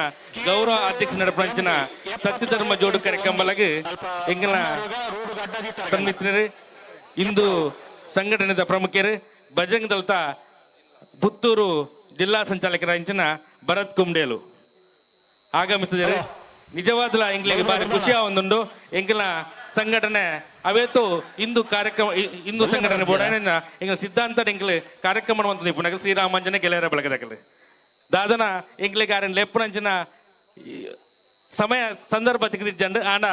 ಗೌರವ ಅಧ್ಯಕ್ಷ ನಡಪಂಚಿನ ಸತ್ಯಧರ್ಮ ಜೋಡು ಕಾರ್ಯಕ್ರಮಲಾಗಿ ಎಂಗಲ ಸನ್ಮಿತ್ರರು ಇಂದು ಸಂಘಟನೆದ ಪ್ರಮುಖರು ಬಜರಂಗ ದಳದ ಪುತ್ತೂರು ಜಿಲ್ಲಾ ಸಂಚಾಲಕರ ಅಂಚಿನ ಭರತ್ ಕುಂಡೇಲು ಆಗಮಿಸಿದರೆ ನಿಜವಾದಲ ಎಂಗ್ಲಿಗೆ ಬಾರಿ ಖುಷಿಯ ಒಂದುಂಡು. ಎಂಗಲ ಸಂಘಟನೆ ಅವೇತು ಇಂದು ಕಾರ್ಯಕ್ರಮ ಹಿಂದೂ ಸಂಘಟನೆ ಬೋರ್ಡ್ ಎಂಗ್ಲ ಸಿದ್ಧಾಂತ ಎಂಗ್ಲ ಕಾರ್ಯಕ್ರಮ ಅಂತ ಇಪ್ಪುನಗಲ್ ಶ್ರೀರಾಮಾಂಜನ ಗೆಳೆಯರ ಬೆಳಗದಕಲ್ ದಾದನ ಎಂಗ್ಲಿಗೆ ಆರನ್ ಲೆಪ್ಪುನಂಚಿನ ಸಮಯ ಸಂದರ್ಭ ತೆಗೆದಿಜ್ಜಂಡು ಆಂಡ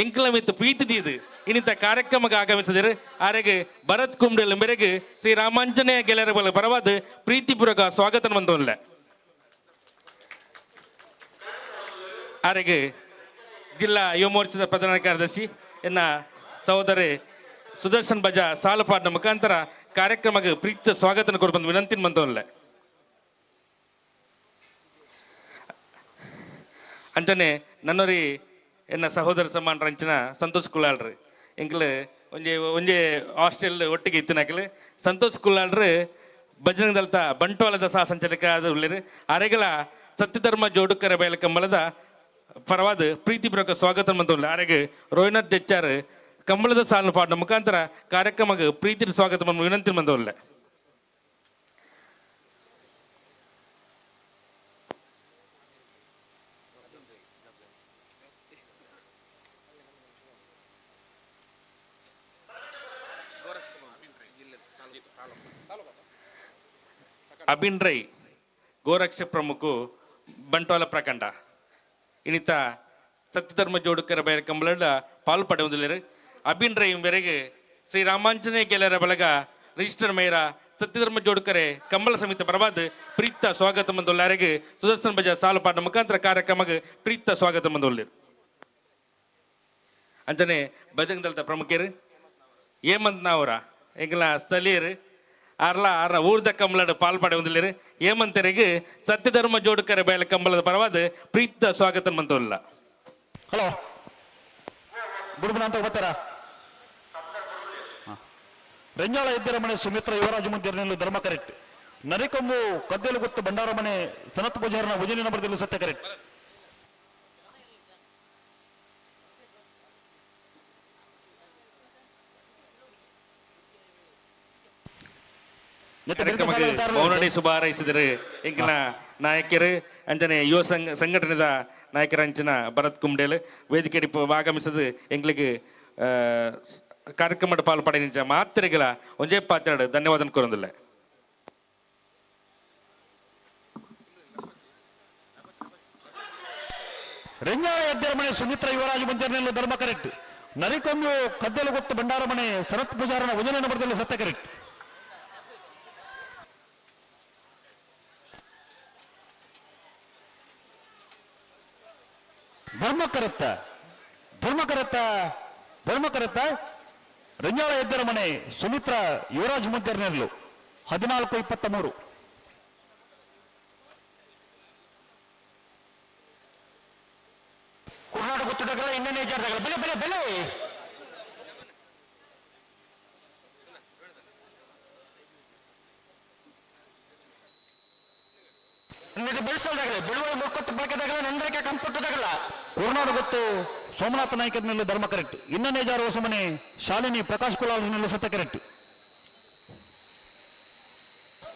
ಎಂಕ್ಲ ಮಿತ್ತು ಪ್ರೀತಿ ದೀದು ಇನ್ನಿತ ಕಾರ್ಯಕ್ರಮಕ್ಕೆ ಆಗಮಿಸಿದರೆ ಆರೆಗೆ ಭರತ್ ಕುಂಬ್ಡೆಲ್ ಮೇರೆಗೆ ಶ್ರೀರಾಮಾಂಜನೇಯ ಗೆಳೆಯರ ಬೆಳಗ ಪರವಾದ ಪ್ರೀತಿಪೂರ್ವಕ ಸ್ವಾಗತ ಬಂದವಲ್ಲ. ಆರೆಗೆ ಜಿಲ್ಲಾ ಯುವ ಮೋರ್ಚಾದ ಪ್ರಧಾನ ಕಾರ್ಯದರ್ಶಿ ಎನ್ನ ಸಹೋದರಿ ಸುದರ್ಶನ್ ಬಜಾ ಸಾಲಪಾಟ್ನ ಮುಖಾಂತರ ಕಾರ್ಯಕ್ರಮಕ್ಕೆ ಪ್ರೀತಿಯ ಸ್ವಾಗತ ಕೊಡು ಬಂದು ವಿನಂತಿ ಬಂದವಲ್ಲ. ಅಂಚನೆ ನನ್ನೊರಿ ಎನ್ನ ಸಹೋದರ ಸಮಾನರ ಅಂಚಿನ ಸಂತೋಷ್ ಕುಳ್ಳಾಳ್ರಿ ಎಂಕ್ಲೆ ಒಂಜೆ ಒಂಜೆ ಹಾಸ್ಟೆಲ್ ಒಟ್ಟಿಗೆ ಇತ್ತಿನಕಲೆ ಸಂತೋಷ್ ಕುಳ್ಳಾಳ್ರಿ ಬಜರಂಗ ದಳದ ಬಂಟ್ವಾಳದ ಸಹ ಸಂಚಾಲಕ ಆದ ಉಳ್ಳೇರು ಅರೆಗಳ ಸತ್ಯಧರ್ಮ ಜೋಡುಕರ ಬಯಲ ಕಂಬಳದ ಪರವಾದ ಪ್ರೀತಿಪೂರ್ವಕ ಸ್ವಾಗತ ಮಂತುಲ್ಲ. ಅರೆಗೆ ರೋಹಿನಾಥ್ ಜೆಚ್ಚಾರ್ ಕಂಬಳದ ಸಾಲಿನ ಪಾಠ ಮುಖಾಂತರ ಕಾರ್ಯಕ್ರಮಕ್ಕೆ ಪ್ರೀತಿ ಸ್ವಾಗತ ವಿನಂತಿ ಬಂದವಲ್ಲ. ಅಬಿನ್ ರೈ ಗೋರಕ್ಷ ಪ್ರಮುಖ ಬಂಟ್ವಾಳ ಪ್ರಖಂಡ ಇನಿತ ಸತ್ಯಧರ್ಮ ಜೋಡುಕರ ಬೈರ ಕಂಬಳಡ ಪಾಲು ಪಡೆಯುವುದಿಲ್ಲರು. ಅಬಿನ್ ರೈ ಮೇರೆಗೆ ಶ್ರೀ ರಾಮಾಂಜನೇಯ ಗೆಳೆಯರ ಬಳಗ ರಿಜಿಸ್ಟರ್ ಮೇಯರ ಸತ್ಯಧರ್ಮ ಜೋಡುಕರೆ ಕಂಬಳ ಸಮಿತಿ ಪರವಾದ ಪ್ರೀತ ಸ್ವಾಗತ ಮಂದೊಲ್ಲಾರಿಗೆ ಸುದರ್ಶನ್ ಬಜಾರ್ ಸಾಲು ಪಾಠ ಮುಖಾಂತರ ಕಾರ್ಯಕ್ರಮಕ್ಕೆ ಪ್ರೀತ ಸ್ವಾಗತ ಮಂದೊಲ್ಲೇರು. ಅಂಚನೆ ಬಜರಂಗ ದಳದ ಪ್ರಮುಖರು ಏಮಂತ್ ನಾವರ ಎಂಗಲ ಸ್ಥಳೀಯರು ಆರ್ಲ ಆರ್ನ ಊರ್ದ ಕಂಬಳದ ಪಾಲ್ ಪಡೆಯುವುದಿಲ್ಲರು. ಏಮಂತರಿಗೆ ಸತ್ಯಧರ್ಮ ಜೋಡುಕರೆ ಬಯಲ ಕಂಬಳದ ಪರವಾದ ಪ್ರೀತ ಸ್ವಾಗತ ಮಂತವಲ್ಲ. ಹಲೋ ಗುಡುಬನ ಅಂತ ಬರ್ತಾರ. ರೆಂಜಾಳ ಎದ್ದರ ಮನೆ ಸುಮಿತ್ರ ಯುವರಾಜ ಮುಂದಿರನೆಲ್ಲ ಧರ್ಮ ಕರೆಕ್ಟ್. ನರಿಕೊಂಬು ಕದ್ದೆಲು ಗೊತ್ತು ಭಂಡಾರ ಮನೆ ಸನತ್ ಪೂಜಾರನ ಉಜನಿ ನಂಬರ್ದಲ್ಲಿ ಸತ್ಯ ಕರೆಕ್ಟ್. ಕಾರ್ಯಕ್ರಮಕ್ಕೆ ಮೌನಡಿ ಶುಭ ಹಾರೈಸಿದರು ಎಂಕಿನ ನಾಯಕರು ಅಂಚನೆ ಯುವ ಸಂಘಟನೆದ ನಾಯಕರ ಅಂಚಿನ ಭರತ್ ಕುಂಬ್ಡೇಲ್ ವೇದಿಕೆ ಆಗಮಿಸದು ಎಂಗ್ಲಿಗೆ ಕಾರ್ಯಕ್ರಮದ ಪಾಲು ಪಡೆಯ ಮಾತ್ರೆಗಳ ಒಂಜೇ ಪಾತ್ರ ಧನ್ಯವಾದ ಕೋರಂದಿಲ್ಲ. ರೆಂಜಾಳ ಎದ್ದರ ಮನೆ ಸುಮಿತ್ರ ಯುವರಾಜ ಮುಂಜಾನೆ ಧರ್ಮ ಕರೆಕ್ಟ್. ನರಿಕೊಂಬು ಕದ್ದೆಲು ಗೊತ್ತು ಭಂಡಾರ ಮನೆ ಸನತ್ ಪೂಜಾರನ ಉಜನ ನಂಬರ್ದಲ್ಲಿ ಸತ್ಯ ಕರೆಕ್ಟ್. ಧರ್ಮಕರತ್ತ ಧರ್ಮಕರತ್ತ ಧರ್ಮಕರತ್ತ ರಂಜಾಳ ಎದ್ದರ ಮನೆ ಸುಮಿತ್ರ ಯುವರಾಜ್ ಮುದ್ದರ್ನೆರ್ಲು 14-23. ಕುರ್ನಾಡು ಗೊತ್ತುಡಗಲ ಇನ್ನೇನೆ ಜಾರದಗಲ ಬೆಲೆ ಬೆಲೆ ಬೆಲೆ ಬೆಳೆಸಲ್ದಾಗಲೇ ಬೆಳುವ ಮುಕ್ಕೊತ್ತು ಬಳಕೆದಾಗಲ ನಂದರಿಕೆ ಕಂಪುಟ್ಟದಾಗಲ. ಕುರ್ನಾಡು ಗೊತ್ತು ಸೋಮನಾಥ ನಾಯ್ಕರ್ನಲ್ಲಿ ಧರ್ಮ ಕರೆಕ್ಟ್. ಇನ್ನನೇ ಜಾರು ಹೊಸಮನೆ ಶಾಲಿನಿ ಪ್ರಕಾಶ್ ಕುಲಾಲ್ನಲ್ಲಿ ಸತ್ಯ ಕರೆಕ್ಟ್.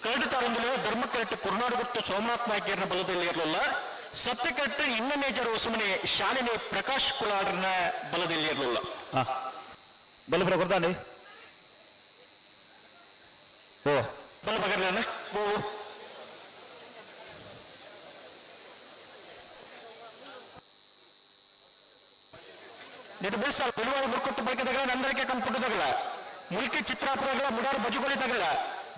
ಕರಡು ತಾರಂದುಲೆ ಧರ್ಮ ಕರೆಕ್ಟ್ ಕುರ್ನಾಡು ಗೊತ್ತು ಸೋಮನಾಥ್ ನಾಯ್ಕರ್ನ ಬಲದಲ್ಲಿ ಇರಲಿಲ್ಲ. ಸತ್ಯ ಕರೆಕ್ಟ್ ಇನ್ನನೇ ಜಾರು ಹೊಸಮನೆ ಶಾಲಿನಿ ಪ್ರಕಾಶ್ ಕುಲಾಲ್ರನ್ನ ಬಲದಲ್ಲಿ ಇರಲಿಲ್ಲ. ಬಲಪುರ ಕೊಡ್ತಾನೆ ಓ ಬಲ ಬಗರ್ಲೇನ ಓ ನೆಟ್ಟು ಬೆಳ್ಸಲ್ ಬೆಳುವಾಯಿ ಮುರ್ಕೊಟ್ಟು ಬಳಕೆದಾಗಲ ನಂದರಿಕೆ ಕಂಪುಟ್ಟದಾಗಲ ಮುಲ್ಕಿ ಚಿತ್ರಾಪುರಗಳ ಮುಡಾರು ಬಜುಗೋಲಿ ತಗಲ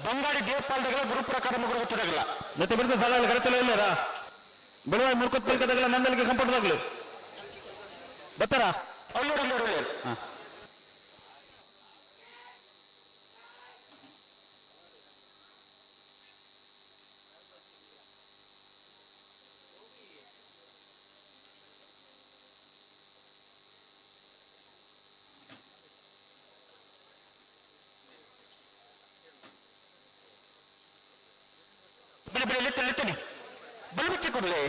ಬಂಗಾಡಿ ದೇವಪಾಲದಗಳ ಗುರುಪ್ರಕಾರ ಮುಗುರು ಗೊತ್ತದಾಗಲ. ಮತ್ತೆ ಬಿಡಿದ ಸಾಲ ಕರೆತಲ್ಲ ಇಲ್ಲರ ಬೆಳುವಾಯಿ ಮುರ್ಕೊತ್ತು ಬಳಕೆದಾಗಲ ನಂದಲಿಗೆ ಕಂಪುಟ್ಟದಾಗಲು ಬರ್ತಾರಾ? ಅಲ್ಲೂರು ಅಲ್ಲೂರು ಅಲ್ಲೂರು. ಬೆಳೆ ಬೆಳೆ ಲಿಟ್ಟು ಲಿಟ್ಟನಿ ಬಲುಬಿಚ್ಚಿ ಕೊಡ್ಲಿ.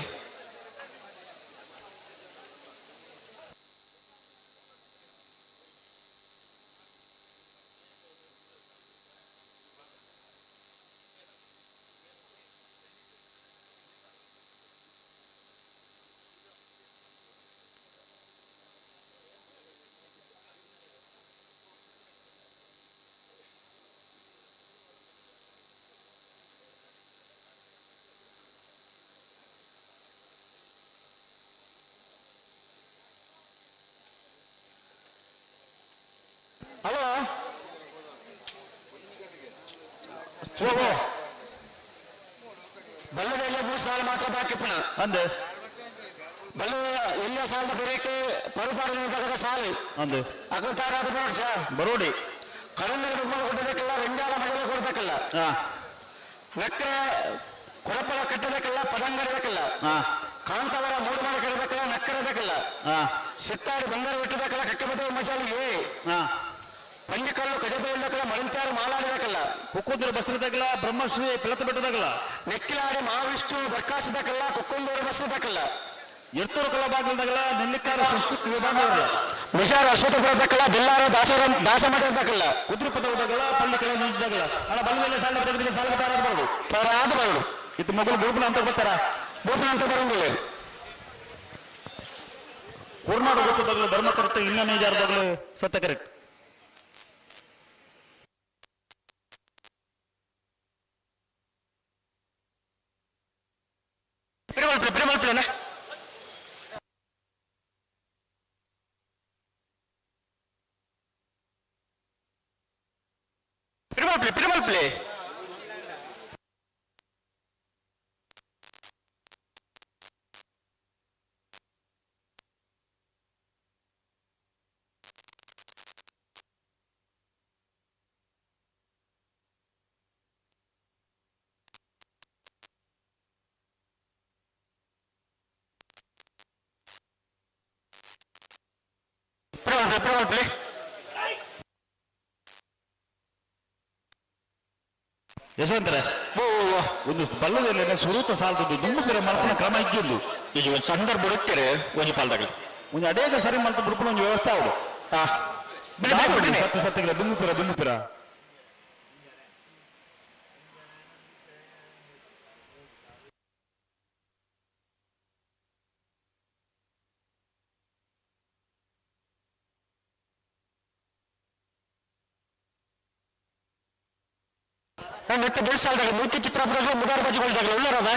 ಹಲೋ ಬಲ್ಲದ ಎಲ್ಲ 3 ಸಾಲ ಮಾತ್ರ ಬಾಕಿ ಪುನಃ ಅಂದೆ ಬಲ್ಲದ ಎಲ್ಲ ಸಾಲದ ಬರೇಕೆ ಪರುಪಾಡದ ವಿಭಾಗದ ಸಾಲು ಅಂದೆ ಅಗಲ್ತಾರಾದ ನೋಡ್ಸ ಬರೋಡಿ ಕರಂದರ ಕೊಡಬೇಕಲ್ಲ ರಂಜಾಲ ಮಡಲ ಕೊಡಬೇಕಲ್ಲ ನಕ್ರ ಕೊರಪಳ ಕಟ್ಟದಕ್ಕಲ್ಲ ಪದಂಗರದಕ್ಕಲ್ಲ ಕಾಂತವರ ಮೂಡುಮರ ಕಟ್ಟದಕ್ಕಲ್ಲ ನಕ್ಕರದಕ್ಕಲ್ಲ ಸಿತ್ತಾಡಿ ಬಂಗಾರ ಬಿಟ್ಟದಕ್ಕಲ್ಲ ಕಕ್ಕಬದ ಮಜಾಲು ಏ ಪಂಜಿಕಲ್ಲು ಕಜಬೆಯಲ್ಲಕ್ಕಲ್ಲ ಮರಂತ್ಯಾರು ಮಾಲಾಡಿದಕ್ಕಲ್ಲ ಕುಕ್ಕುಂದೂರು ಬಸ್ರದಾಗಲ ಬ್ರಹ್ಮಶ್ರೀ ಪಿಳತ ಬೆಟ್ಟದಾಗಲ ನೆಕ್ಕಿಲಾಡಿ ಮಹಾವಿಷ್ಣು ದರ್ಕಾಸದಕ್ಕಲ್ಲ ಕುಕ್ಕುಂದೂರು ಬಸ್ರದಕ್ಕಲ್ಲ ಎರ್ತೂರು ಕಲ್ಲ ಬಾಗಿಲ್ದಾಗಲ ನೆಲ್ಲಿಕಾರ ಸ್ವಸ್ತಿ ವಿಭಾಗದಲ್ಲ ನಿಜಾರ ಅಶ್ವಥಪುರದಕ್ಕಲ್ಲ ಬೆಲ್ಲಾರ ದಾಸರ ದಾಸಮಠದಕ್ಕಲ್ಲ ಕುದುರೆಪದವದಾಗಲ ಪಳ್ಳಿ ಕೆಳ ನಿಂತಾಗಲ ಅಣ್ಣ ಬಲಮೇಲೆ ಸಾಲ ಪ್ರಗತಿಗೆ ಸಾಲ ತಾರಾದ ಬರಡು ತಾರಾದ ಬರಡು ಇದು ಮಗಳು ಗುರುಪುನ ಅಂತ ಬರ್ತಾರ ಗೋಪುನ ಅಂತ ಬರಂಗಿಲ್ಲ. ಕುರ್ನಾಡು ಗೊತ್ತದಾಗಲ ಧರ್ಮ ಕರೆಕ್ಟ್ ಇನ್ನನೇ ಜಾರದಾಗಲೇ ಸತ್ಯ ಕರೆಕ್ಟ್. ಮಲ್ಪಲೆ ಪಿರ ಮಲ್ಪಲೆನ ಪಿರ ಮಲ್ಪಲೆ ಪಿರ ಮಲ್ಪಲೆ ಪಿರ ಮಲ್ಪಲೆ ಪಿರ ಮಲ್ಪಲೆ ಯಶವಂತರ ಒಂದು ಬಲ್ಲದಲ್ಲಿ ಸುರೂತ ಸಾಲ್ದುಂಡು ದುಂಬು ಪಿರ ಮಲ್ಪುನ ಕ್ರಮ ಇಜ್ಜುಂಡು ಈಗ ಒಂದು ಸಂದರ್ಭ ಹುಡುಕ್ತಾರೆ ಒಂಜಿ ಪಾಲ್ದಾಗಲಿ ಒಂದು ಅಡೇಕ ಸರಿ ಮಲ್ತು ಬುಡ್ಪುನ ಒಂಜಿ ವ್ಯವಸ್ಥೆ ಆವಡು ಸತ್ಯ ಸತ್ಯಗಳ ದುಂಬು ಪಿರ ದುಂಬು ಪಿರ ನೆಟ್ಟ ಬೆಳ್ಸಾಲ್ದಾಗ ಮೂತಿ ಚಿತ್ರಾಪುರ ಮುದಾರ ಬಾಜುಗಳ್ದಾಗಲ ಉಳ್ಳಾರದ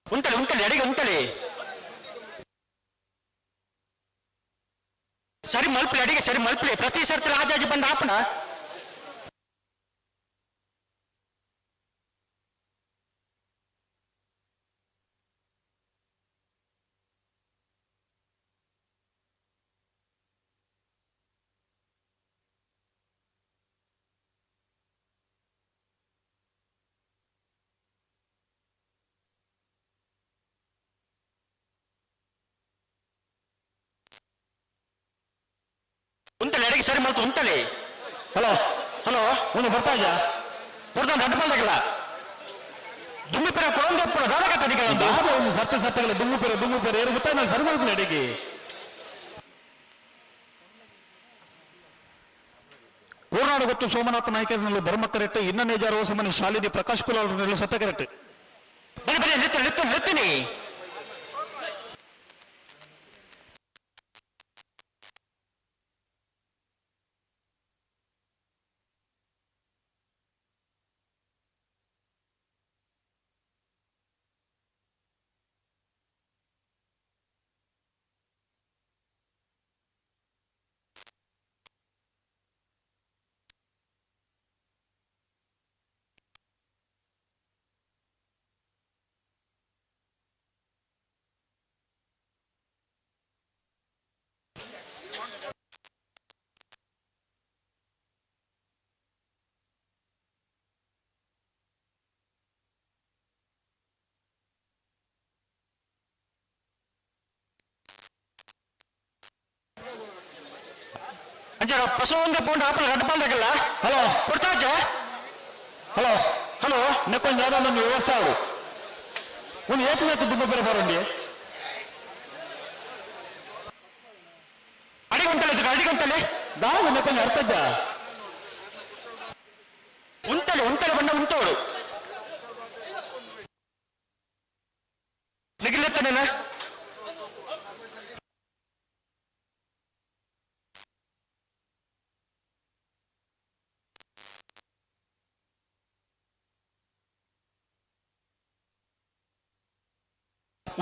ಉಂಟಳಿ ಉಂಟಳಿ ಅಡಿಗೆ ಉಂಟಳಿ ಸರಿ ಮಲ್ಪಲೆ ಅಡಿಗೆ ಸರಿ ಮಲ್ಪಲೆ ಪ್ರತಿ ಸರ್ತಿ ರಾಜಾಜಿ ಬಂದ ಆಪಣ ಉಂಟಳಿ ಅಡಿಗೆ ಸರಿ ಮಲ್ತು ಉಂಟಳಿ ಹಲೋ ಹಲೋ ಒಂದು ಬರ್ತಾ ಇದ್ಯಾ ಪುರ್ದ ನಡ್ಡು ಬಂದಾಗಲ್ಲ ದುಂಬಿ ಪೆರ ಕೊಳಂದಪ್ಪನ ದಾದಕತ್ತದಿಗಳ ದಾದ ಒಂದು ಸತ್ಯ ಸತ್ಯಗಳ ದುಂಬು ಪಿರ ದುಂಬು ಪಿರ ಏನು ಗೊತ್ತಾ ನಾನು ಸರಿ ಮಲ್ಪಲೆ ಅಡಿಗೆ ಕೋರ್ನಾಡು ಗೊತ್ತು ಸೋಮನಾಥ ನಾಯಕರಿನಲ್ಲಿ ಧರ್ಮ ಕರೆಕ್ಟ್ ಇನ್ನ ನೇಜಾರು ಹೊಸಮನಿ ಶಾಲಿನಿ ಪ್ರಕಾಶ್ ಕುಲಾಲ್ ಸತ್ಯ ಕರೆಕ್ಟ್ ಬನ್ನಿ ಬನ್ನಿ ನಿತ್ತು ನಿತ್ತು ನಿಲ್ತೀನಿ ಅಂಚೆ ಪಶು ಒಂದು ಪೌಂಡ್ ಆಪಲ್ ರಡ್ಡು ಪಾಲ್ದಾಗಲ್ಲ ಹಲೋ ಕೊಡ್ತಾಚೆ ಹಲೋ ಹಲೋ ನೆಕ್ಕೊಂದು ಯಾವ್ದೋ ಒಂದು ವ್ಯವಸ್ಥೆ ಆವಡು ಒಂದು ಏತು ಏತು ದುಂಬು ಪಿರ ಬರಂಡಿ ಅಡಿಗೆ ಉಂಟಲೆ ಅಡಿಗೆ ಉಂಟಲೆ ದಾವು ನೆಕ್ಕೊಂದು ಅರ್ಥಜ್ಜ ಉಂಟಲೆ ಉಂಟಲೆ ಬಣ್ಣ ಉಂಟೋಡು ನಿಗಿಲೆತ್ತನೇನ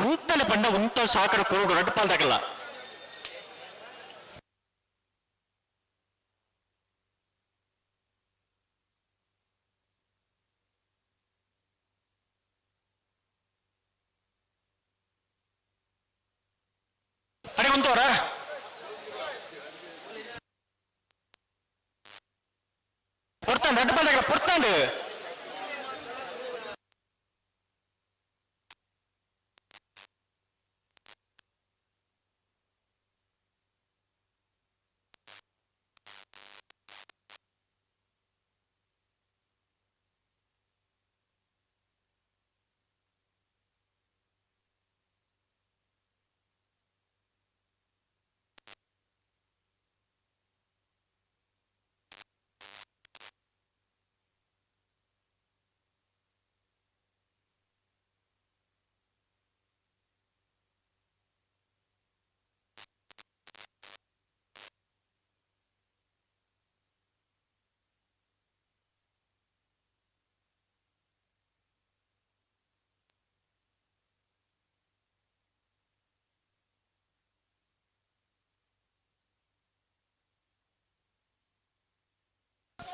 ಉಂಟಲೆ ಬಣ್ಣ ಉಂಟ ಸಾಕರ ಕೋಡು ರಡ್ಡು ಪಾಲ್ದಾಗಲ್ಲ ಅಡಿ ಉಂಟೋರ பொறுத்தாண்டு ரெண்டு பால் பொறுத்தாண்டு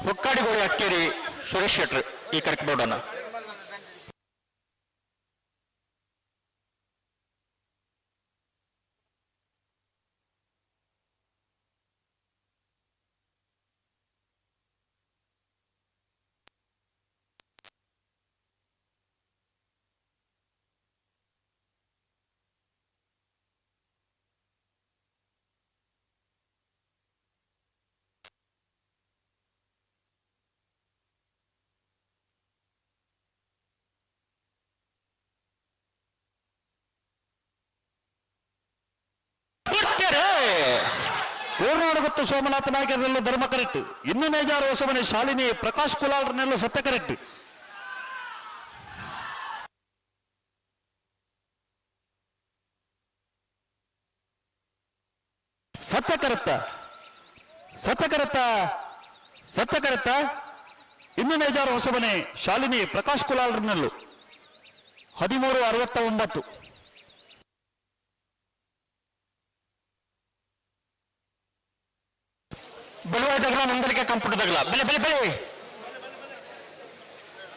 ಹೊಕ್ಕಾಡಿಗೋಳಿ ಅಕ್ಕೇರಿ ಸುರೇಶ್ ಶೆಟ್ರ್ ಈ ಕರೆಕ್ಟ್ ಬೋರ್ಡನ್ನ. ಕೋರ್ನಾಡುಗೊತ್ತು ಸೋಮನಾಥ ನಾಯಕರಲ್ಲೂ ಧರ್ಮ ಕರೆಕ್ಟ್. ಇನ್ನು ನೈಜಾರು ಹೊಸಮನೆ ಶಾಲಿನಿ ಪ್ರಕಾಶ್ ಕುಲಾಲ್ರನ್ನೆಲ್ಲೂ ಸತ್ಯ ಕರೆಕ್ಟ್. ಸತ್ಯ ಕರೆಕ್ತ, ಸತ್ಯ ಕರೆಕ್ತ, ಸತ್ಯ ಕರೆಕ್ತ. ಇನ್ನು ನೈಜಾರು ಹೊಸಮನೆ ಶಾಲಿನಿ ಪ್ರಕಾಶ್ ಕುಲಾಲ್ರನ್ನೆಲ್ಲೂ 13:69. ಬೆಳುವಾಯ್ದಾಗಲ ನಂದಲಿಕೆ ಕಂಪ್ಯೂಟರ್ದಾಗಲ ಬೆಲೆ ಬೆಲೆ ಬೆಳೆ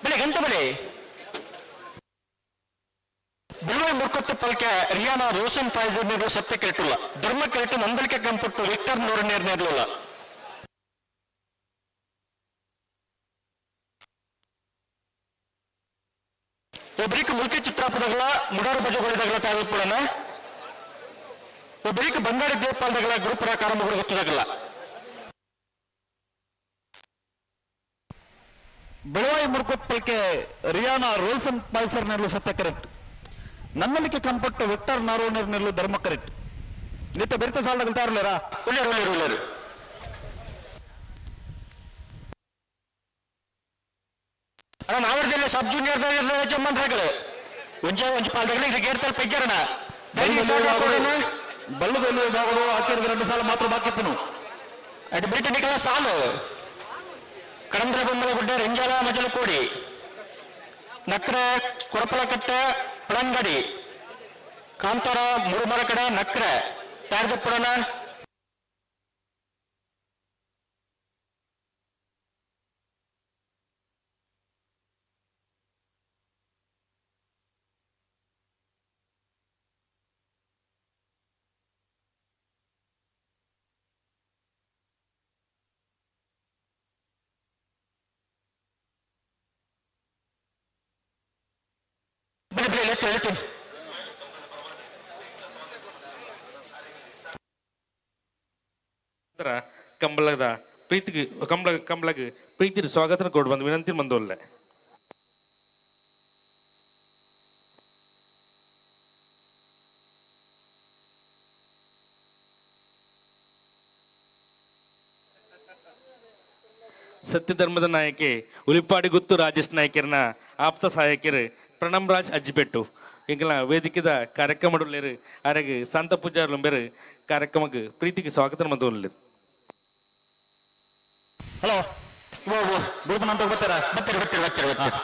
ಬೆಲೆ ಗಂಟೆ ಬೆಲೆ ಬೆಳುವಾಯಿ ಮುರ್ಕೊತ್ತು ಪಲ್ಕೆ ರಿಯಾನ ರೋಷನ್ ಫೈಜರ್ ನೀರು ಸತ್ಯ ಕೆರೆಟುಲ್ಲ ಧರ್ಮ ಕೆರೆಟು ನಂದಲಿಕೆ ಕಂಪ್ಯೂಟರ್ ವಿಕ್ಟರ್ ನೂರ ನೇರ್ ನೇರ್ಲುಲ್ಲ. ಒಬ್ಬರಿಗೆ ಮುಲ್ಕಿ ಚಿತ್ರಾಪದಗಳ ಮುಡಾರು ಬಜಗಳಿದಾಗಲ ತಾಲೂಕುಗಳನ್ನ ಒಬ್ಬರಿಗೆ ಬಂಗಾಡಿ ದೇವಪಾಲದಗಳ ಗುರುಪುರ ಕಾರಮಗುರು ಗೊತ್ತದಾಗಲ್ಲ. ಬೆಳವಾಯಿ ಮುರ್ಕೊಪ್ಪಲ್ಕೆ ರಿಯಾನಾ ರೋಲ್ಸನ್ ಪಾಯ್ಸರ್ ನೆರಳು ಸತ್ಯ ಕರೆಕ್ಟ್. ನನ್ನಲ್ಲಿಕ್ಕೆ ಕಂಪಟ್ಟು ವಿಕ್ಟರ್ ನಾರೋನರ್ ನೆರಳು ಧರ್ಮ ಕರೆಕ್ಟ್. ನಿತ್ಯ ಬೆರಿತ ಸಾಲದಲ್ಲಿ ತಾರಲೇರಾ? ಉಳ್ಳೇರು ಉಳ್ಳೇರು ಉಳ್ಳೇರು. ಅಣ್ಣ ನಾವರ್ದಲ್ಲಿ ಸಬ್ ಜೂನಿಯರ್ ಜಮ್ಮನ್ರಾಗಲು ಒಂಜೆ ಒಂಜಿ ಪಾಲ್ದಾಗಲಿ ಇದು ಗೇರ್ ತಲ್ಪ ಇಜ್ಜರಣ ಬಲ್ಲದಲ್ಲಿ ಭಾಗಗಳು ಹಾಕಿರದ 2 ಸಾಲ ಮಾತ್ರ ಬಾಕಿ ಇತ್ತು. ಅದು ಬಿಟ್ಟು ನಿಕಲ ಸಾಲು ಕಡಂದ್ರ ಬೊಮ್ಮಲಗುಡ್ಡೆ ರೆಂಜಾಲ ಮಜಲಕೋಡಿ ನಕ್ರೆ ಕೊರಪಲಕಟ್ಟೆ ಪಳಂಗಡಿ ಕಾಂತಾರ ಮುರುಮರಕಡೆ ನಕ್ರೆ ತಾರ್ದಪ್ಪುರನ ಹೇಳ್ತೀನಿ. ಕಂಬಳದ ಪ್ರೀತಿಗೆ ಕಂಬಳ ಕಂಬಳಗೆ ಪ್ರೀತಿ ಸ್ವಾಗತ ಕೊಡು ಬಂದು ವಿನಂತಿ ಬಂದವಲ್ಲೇ. ಸತ್ಯಧರ್ಮದ ನಾಯಕಿ ಉಲಿಪಾಡಿ ಗುತ್ತು ರಾಜೇಶ್ ನಾಯ್ಕರ್ನ ಆಪ್ತ ಸಹಾಯಕರು ಪ್ರಣಮ್ ರಾಜ್ ಅಜ್ಜಿಪೆಟ್ಟು ಇಂಕಲ ವೇದಿಕೆದ ಕಾರ್ಯಕ್ರಮ ಅರೆಗೆ ಸಂತ ಪೂಜಾರ್ಲು ಬೇರೆ ಕಾರ್ಯಕ್ರಮಕ್ಕೆ ಪ್ರೀತಿಗೆ ಸ್ವಾಗತ ಬಂದವಲ್ಲಿ. ಹಲೋ ಗುರುಪನ ಅಂತ ಬರ್ತಾರ? ಬರ್ತಾರೆ ಬರ್ತಾರೆ ಬರ್ತಾರೆ ಬರ್ತಾರೆ.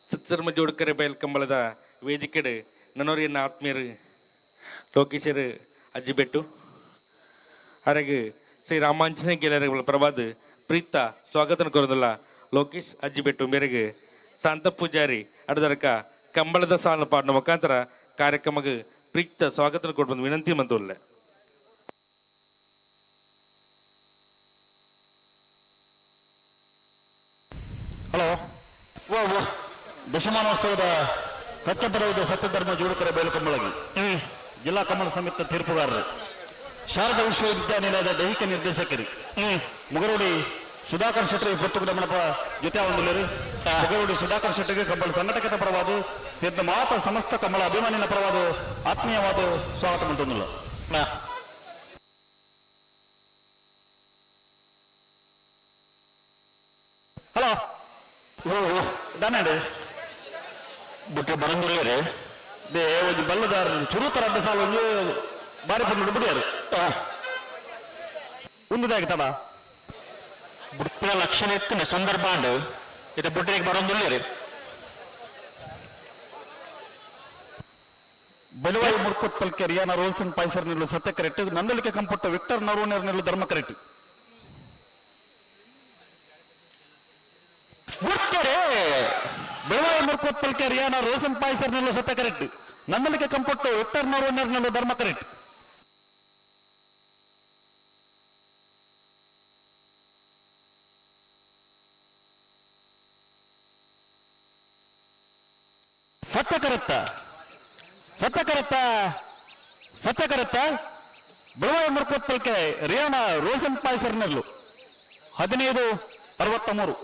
ಸತ್ಯಧರ್ಮ ಜೋಡ್ಕರೆ ಬಯಲ್ ಕಂಬಳದ ವೇದಿಕೆಡು ನನೋರಿಯನ್ನ ಆತ್ಮೀಯರು ಲೋಕೇಶರು ಅಜ್ಜಿಬೆಟ್ಟು ಅರೆಗೆ ಶ್ರೀ ರಾಮಾಂಜನೇಯ ಗೆಳೆಯರ ಪ್ರವಾದ ಪ್ರೀತ ಸ್ವಾಗತ ಕೋರದಲ್ಲ ಲೋಕೇಶ್ ಅಜ್ಜಿಬೆಟ್ಟು ಮೇರೆಗೆ ಶಾಂತ ಪೂಜಾರಿ ಅಡದರಕ ಕಂಬಳದ ಸಾಲ ಪಾಡಿನ ಮುಖಾಂತರ ಕಾರ್ಯಕ್ರಮಕ್ಕೆ ಪ್ರೀತ ಸ್ವಾಗತ ಕೊಟ್ಟು ವಿನಂತಿ ಮಂತುಲ್ಲ. ಹಲೋ ದಶಮಾನೋತ್ಸವದ ಕಚ್ಚಪದವಿದ ಸತ್ಯಧರ್ಮ ಜೋಡುಕರ ಬಯಲು ಜಿಲ್ಲಾ ಕಮಲ ಸಮಿತಿ ತೀರ್ಪುಗಾರರು ಶಾರದಾ ವಿಶ್ವವಿದ್ಯಾನಿಲಯದ ದೈಹಿಕ ನಿರ್ದೇಶಕರು ಮುಗರೋಡಿ ಸುಧಾಕರ್ ಶೆಟ್ಟಿ ಪುಸ್ತಕದ ಜೊತೆ ಒಂದು ಮುಗರೋಡಿ ಸುಧಾಕರ್ ಶೆಟ್ಟಿಗೆ ಕಬ್ಬಳ ಸಂಘಟಕರ ಪರವಾದ ಸೇರಿದ ಮಾತ್ರ ಸಮಸ್ತ ಕಮಲ ಅಭಿಮಾನಿನ ಪರವಾದ ಆತ್ಮೀಯವಾದ ಸ್ವಾಗತ ಮಂತೊಂದಿಲ್ಲ. ಹಲೋ ಓ ದಾನಾಡು ಬುಟ್ಟ ಬರಂದುಲ್ಲೇರು ಬೇ ಒಂಜಿ ಬಲ್ಲದಾರ ಚುರುತರ ಅಡ್ಡ ಸಾಲ ಒಂಜಿ ಬಾರಿ ಪಂಡು ಬಿಡಿಯಾರು ಉಂದುದಾಗಿ ತಡ ಬುಟ್ಟಿನ ಲಕ್ಷಣ ಎತ್ತಿನ ಸಂದರ್ಭ ಅಂಡು ಇದು ಬುಟ್ಟಿಗೆ ಬರಂದುಲ್ಲೇರು. ಬಲುವಾಯಿ ಮುರ್ಕೊಟ್ ಪಲ್ಕೆ ರಿಯಾನ ರೋಲ್ಸನ್ ಪಾಯ್ಸರ್ ನಿಲ್ಲು ಸತ್ಯ ಕರೆಕ್ಟ್. ನಂದಳಿಕೆ ಕಂಪೊಟ್ಟು ವಿಕ್ಟರ್ ನರೋನೇರ್ ನಿಲ್ಲು ಧರ್ಮ ಕರೆಕ್ಟ್. ಬುಟ್ಟರೆ ಬೆಳವಾಯಿ ಮುರ್ಕೊಟ್ ಪಲ್ಕೆ ರಿಯಾನ ರೋಸನ್ ಪಾಯ್ಸರ್ ನಿಲ್ಲು ಸತ್ಯ ಕರೆಕ್ಟ್. ನಂದಳಿಕೆ ಕಂಪೊಟ್ಟು ವಿಕ್ಟರ್ ನರೋನೇರ್ ನಿಲ್ಲು ಧರ್ಮ ಕರೆಕ್ಟ್. ಸತ್ಯ ಕರೆಕ್ತ ಸತ್ಯ ಕರೆಕ್ತ ಸತ್ಯ ಕರೆಕ್ತ. ಬೆಳವಾಯಿ ಮುರ್ಕೊಟ್ ಪಲ್ಕೆ ರಿಯಾನ ರೋಸನ್ ಪಾಯ್ಸರ್ ನಿಲ್ಲು 15:63.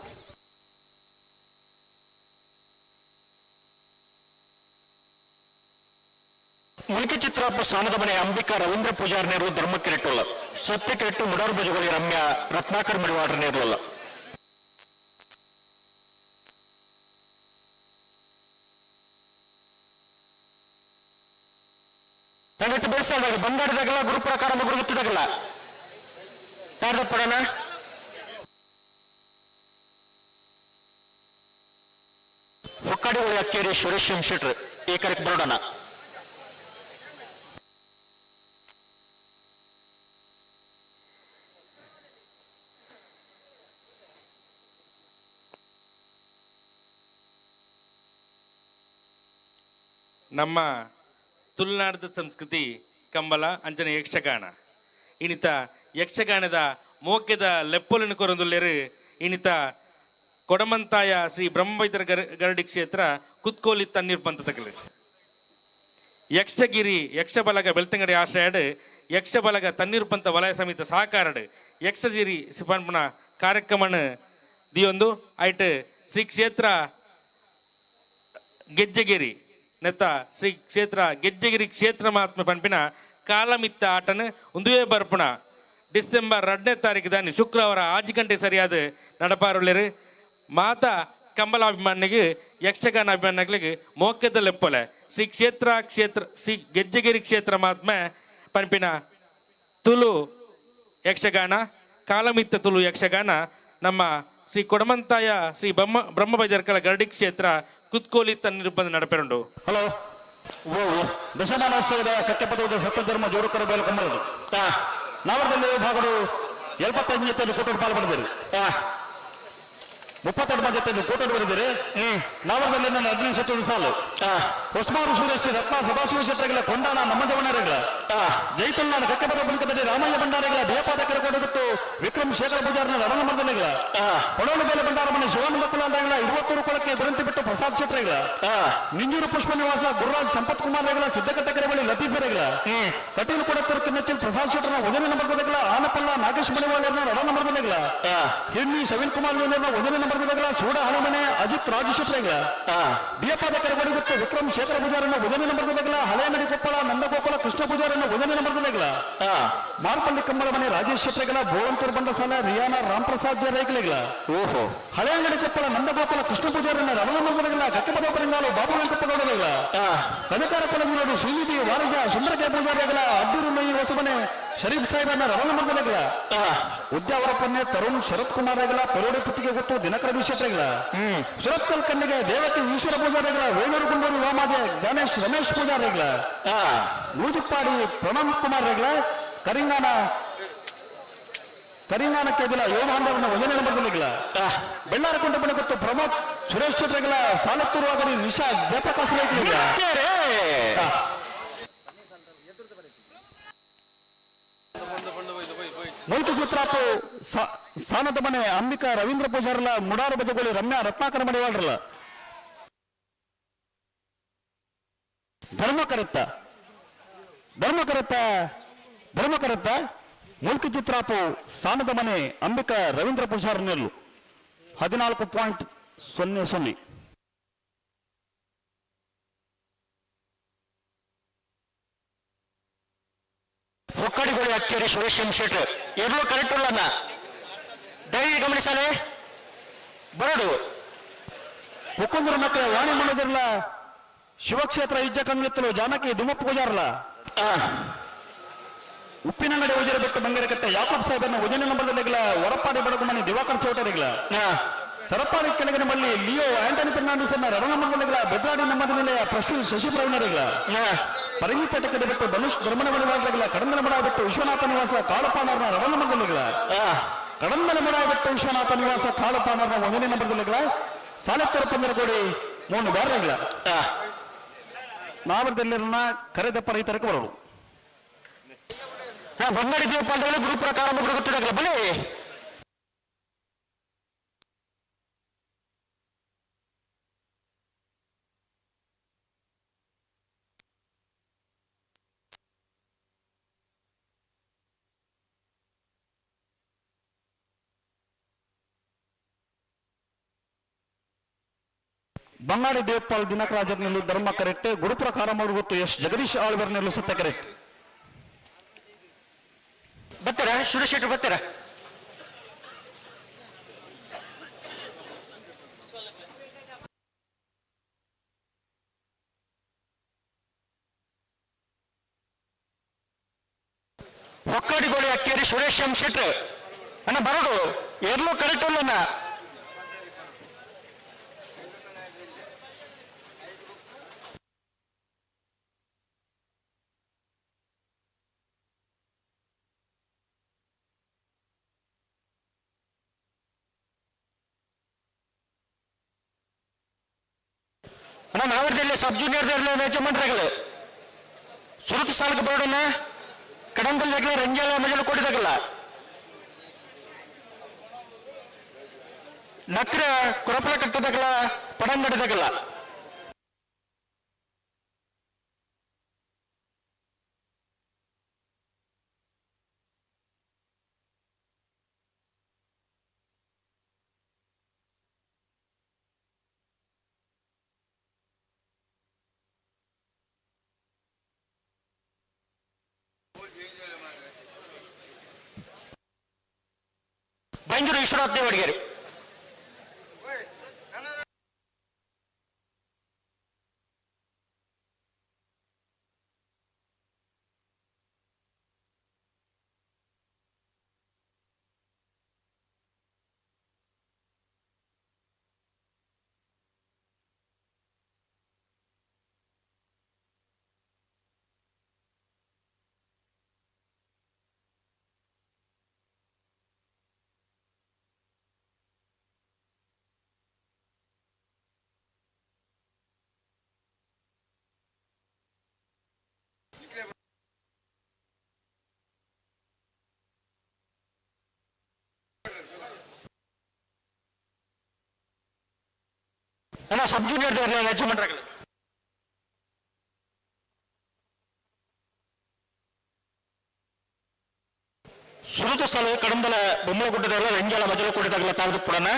ಮುಲ್ಕಿ ಚಿತ್ರಾಪ ಸಾನದ ಮನೆ ಅಂಬಿಕಾ ರವೀಂದ್ರ ಪೂಜಾರ್ ನೇರ್ಲು ಧರ್ಮ ಕಿರೆಟ್ಟುಲ್ಲ. ಸತ್ಯ ಕೆರೆಟ್ಟು ಮುಡಾರು ಬಜುಗೊಳಿ ರಮ್ಯಾ ರತ್ನಾಕರ್ ಮಡಿವಾಡ್ರ ನೇರ್ಲಲ್ಲ. ನನಗೆ ಬೇಸಾದಾಗ ಬಂಗಾರದಾಗಲ್ಲ ಗುರು ಪ್ರಕಾರ ಗುರು ಗೊತ್ತಿದಾಗಲ್ಲ ಪಡೋಣ. ಹೊಕ್ಕಾಡಿಗಳು ಅಕ್ಕೇರಿ ಸುರೇಶ್ ಎಂ ಶೆಟ್ರ್ ಈ ಕರೆಕ್ ಬರೋಣ. ನಮ್ಮ ತುಳುನಾಡದ ಸಂಸ್ಕೃತಿ ಕಂಬಳ ಅಂಚನೆ ಯಕ್ಷಗಾನ. ಇನಿತ ಯಕ್ಷಗಾನದ ಮೋಕ್ಯದ ಲೆಪ್ಪೊಲಿನ ಕೊರೊಂದುಲ್ಲೆರು ಇನಿತ ಕೊಡಮಂತಾಯ ಶ್ರೀ ಬ್ರಹ್ಮವೈದ್ಯರ ಗರಡಿ ಕ್ಷೇತ್ರ ಕುತ್ಕೋಲಿ ತಣ್ಣೀರ್ ಪಂತತಕಲು. ಯಕ್ಷಗಿರಿ ಯಕ್ಷಬಲಗ ಬೆಳ್ತಂಗಡಿ ಆಶ್ರಯಡ್ ಯಕ್ಷಬಲಗ ತಣ್ಣೀರ್ ಪಂತ ವಲಯ ಸಮಿತ ಸಹಕಾರಡ್ ಯಕ್ಷಗಿರಿ ಸಿಪಾನ್ಪುನ ಕಾರ್ಯಕ್ರಮನ ದಿಯೊಂದು ಐಟ್ ಶ್ರೀ ಕ್ಷೇತ್ರ ಗೆಜ್ಜೆಗಿರಿ ನೆತ್ತ ಶ್ರೀ ಕ್ಷೇತ್ರ ಗೆಜ್ಜೆಗಿರಿ ಕ್ಷೇತ್ರ ಮಹಾತ್ಮ ಪನ್ಪಿನ ಕಾಲಮಿತ್ತ ಆಟನ ಉಂದುವೇ ಬರ್ಪುಣ ಡಿಸೆಂಬರ್ 2ನೇ ತಾರೀಕು ದಾನಿ ಶುಕ್ರವಾರ 6 ಗಂಟೆ ಸರಿಯಾದ ನಡಪಾರುಳ್ಳರು. ಮಾತಾ ಕಂಬಲಾಭಿಮಾನಿಗೆ ಯಕ್ಷಗಾನ ಅಭಿಮಾನಿಗಳಿಗೆ ಮೋಕ್ಯದ ಲೆಪ್ಪೊಲೆ ಶ್ರೀ ಕ್ಷೇತ್ರ ಕ್ಷೇತ್ರ ಶ್ರೀ ಗೆಜ್ಜೆಗಿರಿ ಕ್ಷೇತ್ರ ಮಹಾತ್ಮ ಪನ್ಪಿನ ತುಳು ಯಕ್ಷಗಾನ ಕಾಲಮಿತ್ತ ತುಳು ಯಕ್ಷಗಾನ ನಮ್ಮ ಶ್ರೀ ಕೊಡಮಂತಾಯ ಶ್ರೀ ಬ್ರಹ್ಮ ಗರಡಿ ಕ್ಷೇತ್ರ ಕುತ್ಕೋಲಿ ತನ್ನಿರ್ಬಂಧ ನಡಪೆರುಂಡು. ಹಲೋ ಓ ದಶಮಾನೋತ್ಸವದ ಕಕ್ಕೆಪದದ ಸತ್ಯಧರ್ಮ ಜೋಡುಕರ ಬೇಲ ಕಂಬಳದು ನಾವರದಲ್ಲಿ ಭಾಗಡು 75 ಜೊತೆಯಲ್ಲಿ ಕೂಟೋಡು ಪಾಲು ಪಡೆದಿರಿ. 32 ಜೊತೆಯಲ್ಲಿ ಕೂಟೋಡು ಬರೆದಿರಿ. ನಾವರದಲ್ಲಿ ನನ್ನ 15 ಸತ್ಯದ ಸಾಲು ಹೊಸ್ಮಾರು ಸುರೇಶ್ ರತ್ನ ಸದಾಶಿವ ಶೆಟ್ಟರ್ಗಳ ಕೊಂಡಾಣ ನಮ್ಮ ಜವನರಗಳ ಜೈತುಲ್ನಾಡ ಕಕ್ಕೆಪದ ಬುಂಕದಲ್ಲಿ ರಾಮಯ್ಯ ಭಂಡಾರಿಗಳ ಬೇಪಾದ ಕರಕೋಡಗುತ್ತು ವಿಕ್ರಮ್ ಶೇಖರ ಪೂಜಾರನ ರಮಣ ಮರ್ದನೆಗಳ ಪಡೋಲು ಬೇಲೆ ಭಂಡಾರ ಮನೆ ಶಿವಾನಂದ ಕುಲಾಲ್ದಾಗಳ 20 ಕೊಳಕ್ಕೆ ದುರಂತಿ ಬಿಟ್ಟು ಪ್ರಸಾದ್ ಶೆಟ್ಟರ್ಗಳ ನಿಂಜೂರು ಪುಷ್ಪ ನಿವಾಸ ಗುರುರಾಜ್ ಸಂಪತ್ ಕುಮಾರ್ ರೆಗಳ ಸಿದ್ದಕಟ್ಟೆ ಬಳಿ ಲತೀಫೆರೆಗಳ ಕಟೀಲು ಕೊಡತ್ತೂರು ಕಿನ್ನಚ್ಚಿಲ್ ಪ್ರಸಾದ್ ಶೆಟ್ಟರ್ನ ವಜನ ಮರ್ದನೆಗಳ ಆನಪಲ್ಲ ನಾಗೇಶ್ ಮಣಿವಾಳರ್ನ ರಡನ ಮರ್ದನೆಗಳ ಹಿಣ್ಣಿ ಶವೀನ್ ಕುಮಾರ್ ಜೋನರ್ನ ವಜನ ಮರ್ದನೆಗಳ ಸೂಡ ಹಣಮನೆ ಅಜಿತ್ ರಾಜು ಶೆಟ್ಟರ್ಗಳ ಬಿಯಪಾದ ಕರಗೋಡಿಗುತ್ತು ವಿಕ್ರಮ್ ಶೇಖರ ಪೂಜಾರನ್ನ ವಜನ ಮರ್ದನೆಗಳ ಹಳೆಯನಡಿ ಕೊಪ್ಪಳ ನಂದಗೋಕುಲ ಕೃಷ್ಣ ಪೂಜಾರನ್ನ ವಜನ ಮರ್ದನೆಗಳ ಮಾರ್ಪಳ್ಳಿ ಕಂಬಳ ಮನೆ ರಾಜೇಶ್ ಶೆಟ್ಟರ್ಗಳ ಬೋಳಂತೂರು ಬಂಡಸಾಲ ರಿಯಾನ ರಾಮ್ಪ್ರಸಾದ್ ಜೆ ರೈಕ್ಲೆಗಳ ಓಹೋ ಹಳೆಯಂಗಡಿ ಕೊಪ್ಪಳ ನಂದಗೋಕುಲ ಕೃಷ್ಣ ಪೂಜಾರನ್ನ ರಮಣ ಮರ್ದನೆಗಳ ಕಕ್ಕೆಪದ ಪರಿಂಗಾಲು ಬಾಬು ವೆಂಕಪ್ಪಗೌಡರೆಗಳ ಕನಕಾರ ಕೊಳಂಗಿರೋಡು ಶ್ರೀನಿಧಿ ವಾರಜ ಸುಂದರಕೆ ಪೂಜಾರಿಗಳ ಅಡ್ಡೂರು ನೊಯ್ಯಿ ಹೊಸಮನೆ ಶರೀಫ್ ಸಾಹೇಬರನ್ನ ರಮಣ ಮರ್ದನೆಗಳ ಉದ್ಯಾವರ ಪೊನ್ನೆ ತರುಣ್ ಶರತ್ ಕುಮಾರ್ ರೆಗಳ ಪರೋಡೆ ಪುತ್ತಿಗೆ ಗೊತ್ತು ದಿನಕರ ಶೆಟ್ಟರ್ಗಳ ಸುರತ್ಕಲ್ ಕಣ್ಣಿಗೆ ದೇವತಿ ಈಶ್ವರ ಪೂಜಾರಿಗಳ ವೇಣೂರು ಗುಂಡೂರು ವಾಮಾದೆ ಗಣೇಶ್ ರಮೇಶ್ ಪೂಜಾರಿಗಳ ನೂಜುಪ್ಪಾಡಿ ಪ್ರಣಮ್ ಕುಮಾರ್ ರೆಗಳ ಕರಿಂಗಾನ ಕರಿಂಗಾನ ಕೇದಿಲ ಯೋಗಾಂಧವನ ವಜನ ಮರ್ದನೆಗಳ ಬೆಳ್ಳಾರಕೊಂಡ ಬಣಗೊತ್ತು ಪ್ರಮೋದ್ ಸುರೇಶ್ ಶೆಟ್ಟರ್ಗಳ ಸಾಲತ್ತೂರು ಆಗರಿ ನಿಶಾ ಜಯಪ್ರಕಾಶ್ ರೈಕ್ಲಿಗಳ ಮುಲ್ಕಿ ಚಿತ್ರಾಪು ಸಾನದ ಮನೆ ಅಂಬಿಕಾ ರವೀಂದ್ರ ಪೂಜಾರ್ಲ ಮುಡಾರು ಬಜಗೋಳಿ ರಮ್ಯಾ ರತ್ನಾಕರ ಮಡಿವಾಳ್ರಲ್ಲ ಧರ್ಮಕರತ್ತ ಧರ್ಮಕರತ್ತ ಧರ್ಮಕರತ್ತ ಮುಲ್ಕಿ ಚಿತ್ರಾಪು ಸಾನದ ಮನೆ ಅಂಬಿಕಾ ರವೀಂದ್ರ ಪೂಜಾರ್ ನೆಲ್ಲು 14.00. ಹೊಕ್ಕಡಿಗೋಳಿ ಅಕ್ಕೇರಿ ಸುರೇಶ್ ಎಂ ಶೆಟ್ರ್ ಎರಡೂ ಕರೆಕ್ಟ್ ಉಳ್ಳನ್ನ ದಯವಿಟ್ಟು ಗಮನಿಸಲೇ. ಬರಡು. ಮುಕುಂದ್ರ ನಕ್ರೆ ವಾಣಿ ಮನೋಜರ್ಲ ಶಿವಕ್ಷೇತ್ರ ಇಜ್ಜ ಕಂಗೆತ್ತಲು ಜಾನಕಿ ದುಮಪ್ಪ ಪೂಜಾರ್ಲ. ಉಪ್ಪಿನಂಗಡಿ ಉಜರ ಬಿಟ್ಟು ಬಂಗರಕಟ್ಟೆ ಯಾಕೂಬ್ ಸಾಹೇಬನ ಉಜನ ನಂಬರ್ದಲ್ಲಿಗ್ಲ ಹೊರಪಾಡಿ ಬಡಗುಮನಿ ದಿವಾಕರ್ ಚೌಟರಿಗ್ಲ. ಸರಪಾಡಿ ಕೆಳಗಿನ ಬಳ್ಳಿ ಲಿಯೋ ಆಂಟನಿ ಫೆರ್ನಾಂಡಿಸ್ ಅನ್ನ ರಣ ನಂಬರ್ದಲ್ಲಿಗ್ಲ ಬೆದ್ರಾಡಿ ನಮ್ಮದ ನಿಲಯ ಪ್ರಶ್ವಿಲ್ ಶಶಿ ಪ್ರವೀಣರಿಗ್ಲ. ಪರಂಗಿಪೇಟೆ ಕಡೆ ಬಿಟ್ಟು ಧನುಷ್ ಧರ್ಮನ ಮಡಿವಾಡ್ರಿಗ್ಲ ಕಡಂದಲ ಮಡ ಬಿಟ್ಟು ವಿಶ್ವನಾಥ ನಿವಾಸ ಕಾಳಪಾನರ್ನ ರಣ ನಂಬರ್ದಲ್ಲಿಗ್ಲ. ಕಡಂದಲ ಮಡ ಬಿಟ್ಟು ವಿಶ್ವನಾಥ ನಿವಾಸ ಕಾಳಪಾನರ್ನ ಒಂದನೇ ನಂಬರ್ದಲ್ಲಿಗ್ಲ ಸಾಲತ್ತರ ಪಂದರ ಕೋಡಿ ಮೂರು ಬಾರ್ರಿಗ್ಲ. ನಾವರದಲ್ಲಿರನ್ನ ಕರೆದಪ್ಪ ರೈತರಕ್ಕೆ ಬರೋದು. ಬಂಗಾಡಿ ದೇವಪಾಲದಲ್ಲಿ ಗುರು ಪ್ರಕಾರ ಗೊತ್ತಿರಲ್ಲ ಬಲಿ. ಬಂಗಾಡಿ ದೇವಪಾಲ್ ದಿನಕರಾಜರ್ನೆಲ್ಲು ಧರ್ಮ ಕರೆಕ್ಟ್, ಗುರುಪುರ ಕಾರಮೂರು ಗೊತ್ತು ಎಸ್ ಜಗದೀಶ್ ಆಳ್ವರ್ನೆಲ್ಲು ಸತ್ಯ ಕರೆಕ್ಟ್. ಬರ್ತಾರ ಸುರೇಶ್ ಶೆಟ್ಟಿ ಬರ್ತಾರ. ಹೊಕ್ಕಾಡಿಗೋಳಿ ಅಕ್ಕೇರಿ ಸುರೇಶ್ ಎಂ ಶೆಟ್ರು ಅಣ್ಣ ಬರೋಡು ಎರ್ಲು ಕರೆಕ್ಟ್ ಅಲ್ಲ. ಅಣ್ಣ ನಾವರದಲ್ಲಿ ಸಬ್ ಜೂನಿಯರ್ ಯಜಮಾನ್ರಗಳು ಸುರುತು ಸಾಲಕ್ಕೆ ಬರೋಡಣ್ಣ ಕಡಂಗಲ್ ರಂಜಾಲ ಮಜಲು ಕೊಡಿದಾಗಲ್ಲ ನಕ್ರ ಕುರಪಲ ಕಟ್ಟದಾಗಲ್ಲ ಪಡಂಗಡದಾಗಲ್ಲ. ಬೈಂದೂರು ವಿಶ್ವನಾಥ್ ದೇವಡಿಗೆರೆ. ಅಣ್ಣ ಸಬ್ ಜೂನಿಯರ್ ಯಜಮಾನ್ರಗಳು ಸುರುತು ಸಲ ಕಡಂದಲ ಬೊಮ್ಮಲಗುಡ್ಡದಾಗಲ ರಂಜಾಲ ಮಜಲು ಕೊಡಿದಾಗಲ ತಾವದು ಕೊಡೋಣ.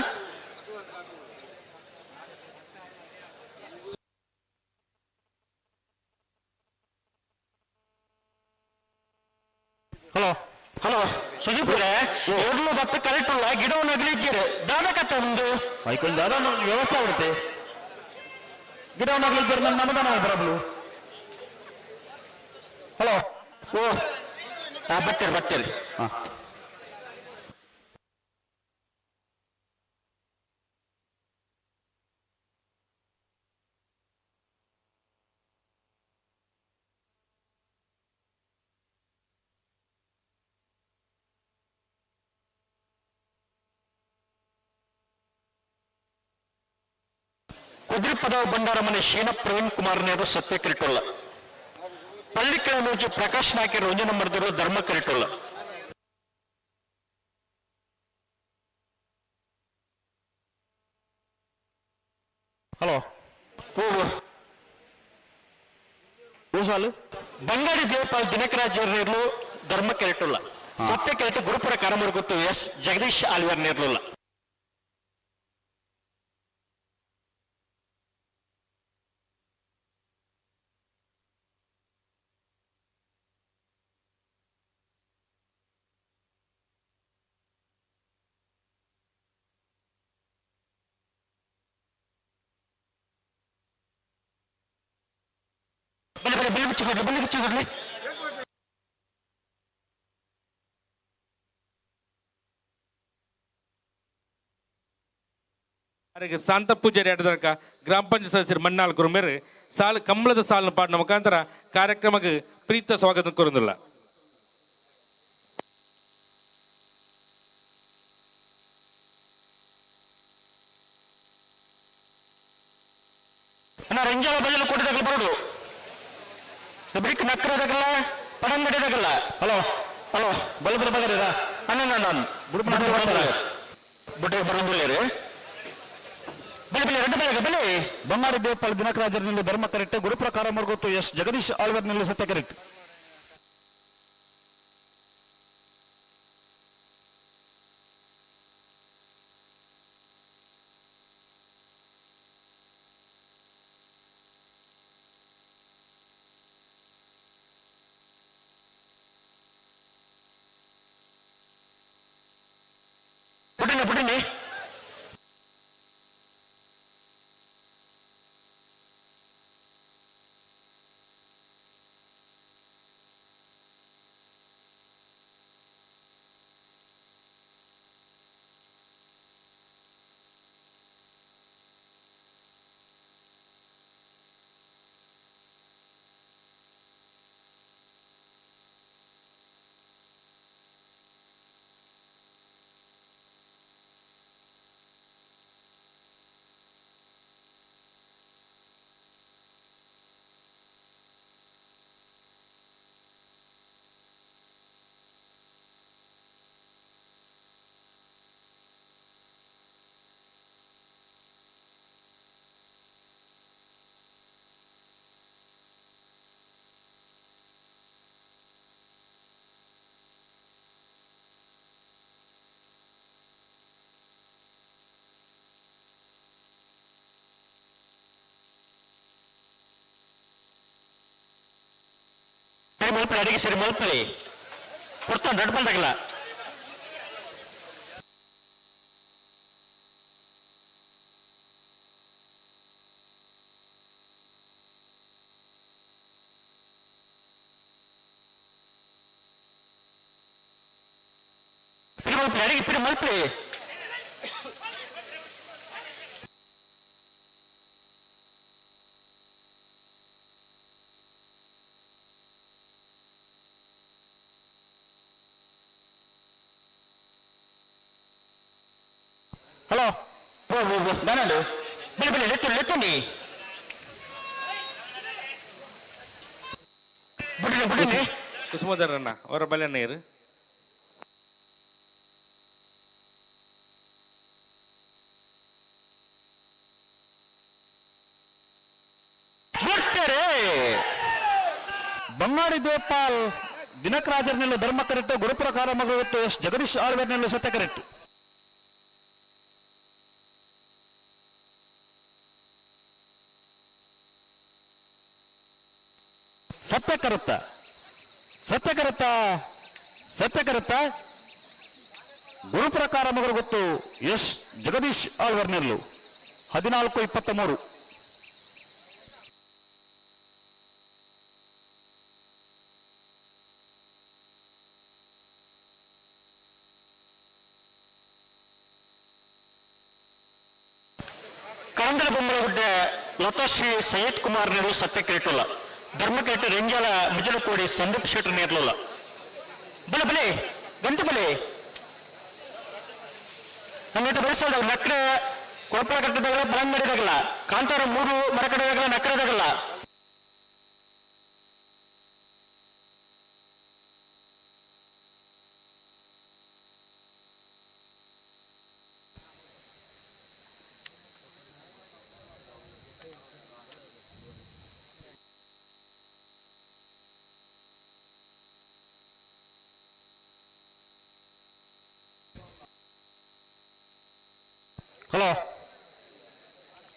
ಹಲೋ ಹಲೋ ಸುದೀಪ್ ಅವರೇ, ಎರ್ಲು ಭತ್ತ ಕರೆಕ್ಟ್ ಅಲ್ಲ, ಗಿಡವನ್ನು ಅಗಲಿದ್ದೀರಿ ದಾದ ಕಟ್ಟ ಒಂದು ಐಕೊಂದು ದಾದ ವ್ಯವಸ್ಥೆ ಆಗುತ್ತೆ. ಗಿಡವನ್ನು ಅಗಲಿದ್ದೀರಿ ನನ್ನ ನಮ್ಮದಾನ ಬರಬಲು. ಹಲೋ ಓ ಬರ್ತೀರಿ ಬರ್ತೀರಿ. ಕುದ್ರಿಪದ ಬಂಡಾರ ಮನೆ ಶೀನ ಪ್ರವೀಣ್ ಕುಮಾರ್ ನೇರು ಸತ್ಯ ಕರಿಟೊಲ್ಲ. ಪಳ್ಳಿಕಳ ಮೇಜು ಪ್ರಕಾಶ್ ನಾಯ್ಕರು ಒಂಜಿ ನಂಬರ್ದರು ಧರ್ಮ ಕರಿಟೊಲ್ಲ. ಹಲೋ ಓ ಸಾಲು ಬಂಗಾಡಿ ದೇವಪಾಲ್ ದಿನಕರಾಜ್ ಧರ್ಮ ಕೆರಟುಲ್ಲ. ಸತ್ಯ ಕೆರಟು ಗುರುಪುರ ಕಾರಮೂರು ಗೊತ್ತು ಎಸ್ ಜಗದೀಶ್ ಆಳ್ವರ್ ನೇರ್ಲುಲ್ಲ. ಬಲೆ ಬಲೆ ಬಲೆ ಮುಚ್ಚಿ ಕೊಡ್ಲಿ, ಬಲೆ ಮುಚ್ಚಿ ಕೊಡ್ಲಿ. ಅರೆಗೆ ಶಾಂತ ಪೂಜಾರಿ ಅಡದರ್ಕ ಗ್ರಾಮ ಪಂಚಾಯತ್ ಸದಸ್ಯರು ಮಣ್ಣಾಲ್ ಕುರುಮೇರು ಸಾಲು ಕಂಬಳದ ಸಾಲನ್ನು ಪಾಡಿನ ಮುಖಾಂತರ ಕಾರ್ಯಕ್ರಮಕ್ಕೆ ಪ್ರೀತ ಸ್ವಾಗತ ಕೋರುದಿಲ್ಲ. ಅಣ್ಣ ರಂಜಾಳ ಬಜಲು ಕೊಟ್ಟಿದಾಗಲ ಬರೋಡು ಬಿಡಿಕ್ ನಕ್ಕರದಾಗಲ್ಲ ಪಡಂಗಡಿದಾಗಲ್ಲ. ಹಲೋ ಹಲೋ ಬಲ ಬಲ ಬಗರಿರ ಅಣ್ಣ ನಾನು ಬುಡ್ಡೆ ಬರೋದಿಲ್ಲ ರೀ. ಬಲೆ ಬಲೆ ಎರಡು ಬೆಲೆ ಬಲೆ. ಬೊಮ್ಮಾಡಿ ದೇವಪಾಲ್ ದಿನಕರಾಜರ್ನಲ್ಲಿ ಧರ್ಮ ಕರೆಕ್ಟ್, ಗುರುಪ್ರಕಾರ ಮರ್ಗೊತ್ತು ಎಸ್ ಜಗದೀಶ್ ಆಳ್ವರ್ನಲ್ಲಿ ಸತ್ಯ ಕರೆಕ್ಟ್. ಪುಡಿನಿ ಪುಡಿನಿ ಸರಿ ಮಲ್ಪಳಿ ಅಡಿಗೆ ಸರಿ ಮಲ್ಪಳಿ ಕೊಡ್ತಾನೆ ರೆಡ್ ಬಲ್ದಾಗಲ್ಲ. ಮಲ್ಪಳಿ ಅಡಿಗೆ ಪಿರಿ ಮಲ್ಪಳಿ. ಹಲೋ ಓ ಓ ಓ ನಾನಂಡು ಬೆಲೆ ಬೆಲೆ ಲೆತ್ತು ಲೆತ್ತುಂಡಿ ಬುಡಿನಿ ಬುಡಿನಿ. ಕುಸುಮಧರಣ್ಣ ಅವರ ಬಲೆ ನೀರು. ಬಿಡ್ತಾರೆ. ಬಂಗಾಡಿ ದೇವಪಾಲ್ ದಿನಕರಾಜರ್ನಲ್ಲಿ ಧರ್ಮ ಕರೆಕ್ಟ್, ಗುರುಪ್ರಕಾರ ಮಗಳು ಎಸ್ ಜಗದೀಶ್ ಆಳ್ವರ್ನಲ್ಲಿ ಸತ್ಯ ಕರೆಕ್ಟ್. ಸತ್ಯ ಕರುತ್ತ ಸತ್ಯ ಕರುತ್ತ ಸತ್ಯ ಕರುತ್ತ ಗುರುಪ್ರಕಾರ ಮಗಳು ಗೊತ್ತು ಎಸ್ ಜಗದೀಶ್ ಆಳ್ವರ್ನೆಲ್ಲು 14-23. ಕರಂದಲ ಬೊಮ್ಮಲಗುಡ್ಡೆ ಲತಾಶ್ರೀ ಸೈಯದ್ ಕುಮಾರ್ ನೆರಳು ಸತ್ಯ ಕ್ರೇಟುಲ್ಲ ಧರ್ಮಕೇಟ ರೆಂಜಾಲ ಮುಜಲಕೋಡಿ ಸಂದೀಪ್ ಶೆಟ್ಟರ್ ನೇರ್ಲುಲ್ಲ. ಬಲೆ ಬಲೆ ಗಂಟು ಬಲೆ ನಮ್ಮ ಬೆಳೆಸೋದ ನಕ್ರೆ ಕೊಳಪಳ ಕಟ್ಟದಾಗಲ್ಲ ಬಲಂಗಡಿದಾಗಲ್ಲ ಕಾಂತಾರ 3 ಮರಕಡೆದಾಗಲ್ಲ ನಕ್ರೆದಾಗಲ್ಲ. ಹಲೋ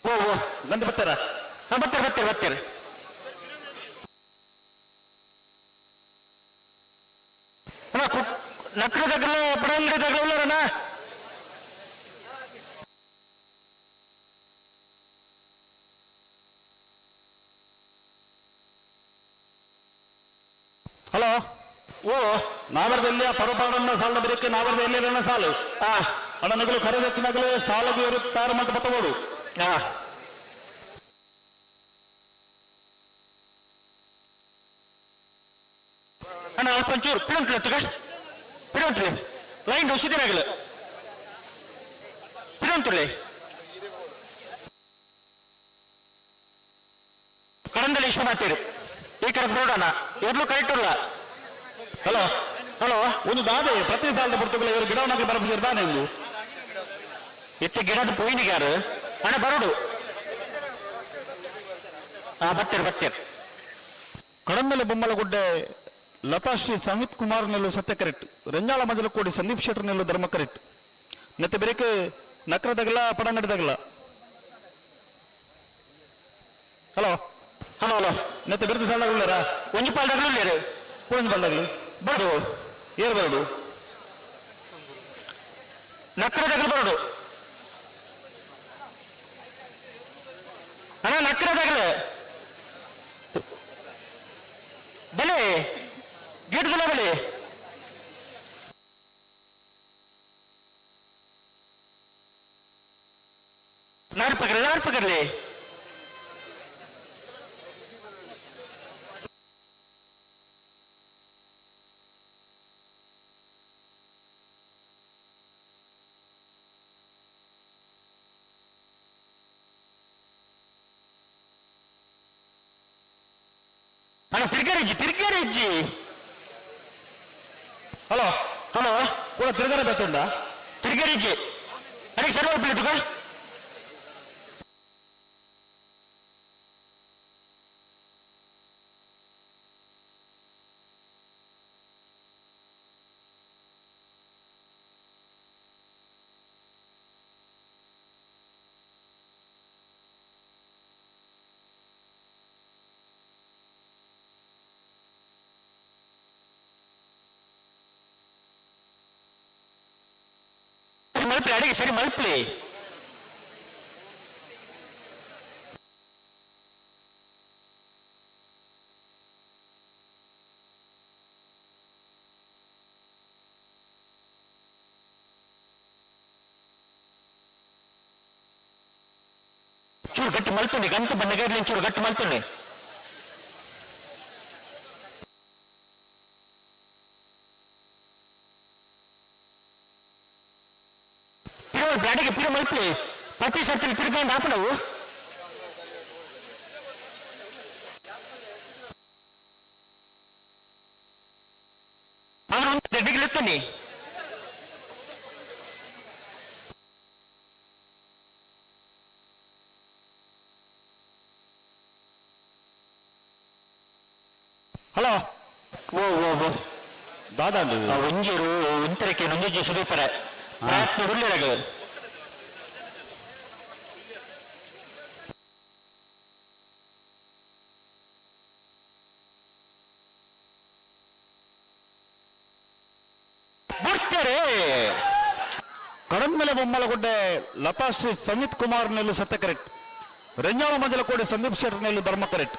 ಓ ಓ ಗಂಟು ಬರ್ತಾರ. ಹಾ ಬರ್ತಾರೆ ಬರ್ತಾರೆ ಬರ್ತಾರೆ. ಅಣ್ಣ ನಕ್ರದಾಗಲ್ಲ ಬಡಂಗಡಿದಾಗಲ್ಲ ಉಳ್ಳಾರಣ್ಣ. ಹಲೋ ಓ ನಾವರದಲ್ಲಿ ಪರಪಾಡನ್ನ ಸಾಲದ ಬರೀಕೆ ನಾವರದ ಎಲ್ಲಿ ಸಾಲು ಅಣ್ಣ ನಗಲು ಕರೆದತ್ತಿ ನಗಲು ಸಾಲಗು ತಾರ ಮಂತ ಬತ್ತಗೋಡು. ಅಣ್ಣ ಅಲ್ಪ ಒಂಚೂರು ಪಿಡಂಟ್ಲಿ ಎತ್ತುಗ ಪಿಡಂಟ್ಲಿ ಲೈನ್ ಉಸಿದಿನಾಗಲು ಪಿಡಂತುಲೆ ಕಡಂದಲಿ ವಿಶ್ವನಾಥೇರು ಈ ಕಡೆ ನೋಡೋಣ ಎರ್ಲು ಕರೆಕ್ಟ್ ಉಲ್ಲ. ಹಲೋ ಹಲೋ ಒಂದು ದಾದೆ ಪ್ರತಿ ಸಾಲದ ಪುರ್ತುಗಳ ಇವರು ಗಿಡವನ್ನಾಗಿ ಬರಬಿಸಿರ್ತಾನೆ ಎಂದು ಇತ್ತ ಗಿಡದ ಪೋಯಿನಿಗಾರು ಅಣ್ಣ ಬರೋಡು. ಹಾ ಬರ್ತೀರಿ ಬರ್ತೀರಿ. ಕಡಂದಲೆ ಬೊಮ್ಮಲಗುಡ್ಡೆ ಲತಾಶ್ರೀ ಸಂಹಿತ್ ಕುಮಾರ್ ನೆಲ್ಲು ಸತ್ಯ ಕರೆಕ್ಟ್. ರೆಂಜಾಳ ಮಜಲಕೋಡಿ ಸಂದೀಪ್ ಶೆಟ್ಟರ್ ನೆಲ್ಲು ಧರ್ಮ ಕರೆಕ್ಟ್. ನೆತ್ತೆ ಬೆರಕೆ ನಕ್ರದಗಲ ಪಡಂಗಡಿದಗಲ. ಹಲೋ ಹಲೋ ಹಲೋ ನೆತ್ತೆ ಬಿರುದು ಸಾಲಗುಳ್ಳಾರ ಒಂಜಿ ಪಾಲ್ದಾಗಲು ಒಂಜಿ ಪಾಲ್ದಾಗಲು ಬರಡು ಏರ್ ಬರಡು ನಕ್ರದಗಲು ಬರಡು ಅಣ್ಣ ನಕ್ರದಗಲು ಬಲೆ ಗಿಡದಲ್ಲ ಬಲೆ ನಾರು ಪಕಡ್ಲಿ ನಾರು ಪಕಡ್ಲಿ. ಅಣ್ಣ ತಿರ್ಗಾರಿಜ್ಜಿ ತಿರ್ಗಾರಿಜ್ಜಿ. ಹಲೋ ಹಲೋ ಕೂಡ ತಿರ್ಗಾರ ಬೇತುಂಡ ತಿರ್ಗಾರಿಜ್ಜಿ ಅದಕ್ಕೆ ಸರಿ ಹೋಗ್ಬಿಡ್ತುಗ. ಮಲ್ಪಲಿ ಅಡಿಗೆ ಸರಿ ಮಲ್ಪಲಿ. ಚೂರು ಗಟ್ಟಿ ಮಲ್ತುಂಡಿ ಗಂಟು ಬಣ್ಣಗಡ್ಲಿ ಚೂರು ಗಟ್ಟಿ ಮಲ್ತುಂಡಿ. ಅಡಿಗೆ ಪಿರು ಮಲ್ಪಲಿ ಪ್ರತಿ ಸರ್ತಿ ತಿರ್ಕೊಂಡು ಹಾಪಣವು. ರೆಡ್ಡಿಗೆ ಹಲೋ ಓ ಓ ಓ ದಾದಾ ಒಂಜಿರು ಒಂತರಕ್ಕೆ ನೊಂಜಿ ಸುದೀಪರ ಪ್ರಯತ್ನ ಉಳ್ಳೆರಗ ಬಿಡ್ತಾರೆ. ಕಡಂದಲೆ ಬೊಮ್ಮಲಗುಡ್ಡೆ ಲತಾಶ್ರೀ ಸಂಹಿತ್ ಕುಮಾರ್ ನೆಲ್ಲು ಸತ್ಯ ಕರೆಕ್ಟ್. ರೆಂಜಾಳ ಮಂಜಲಕೋಡೆ ಸಂದೀಪ್ ಶೆಟ್ಟರ್ ನೆಲ್ಲು ಧರ್ಮ ಕರೆಕ್ಟ್.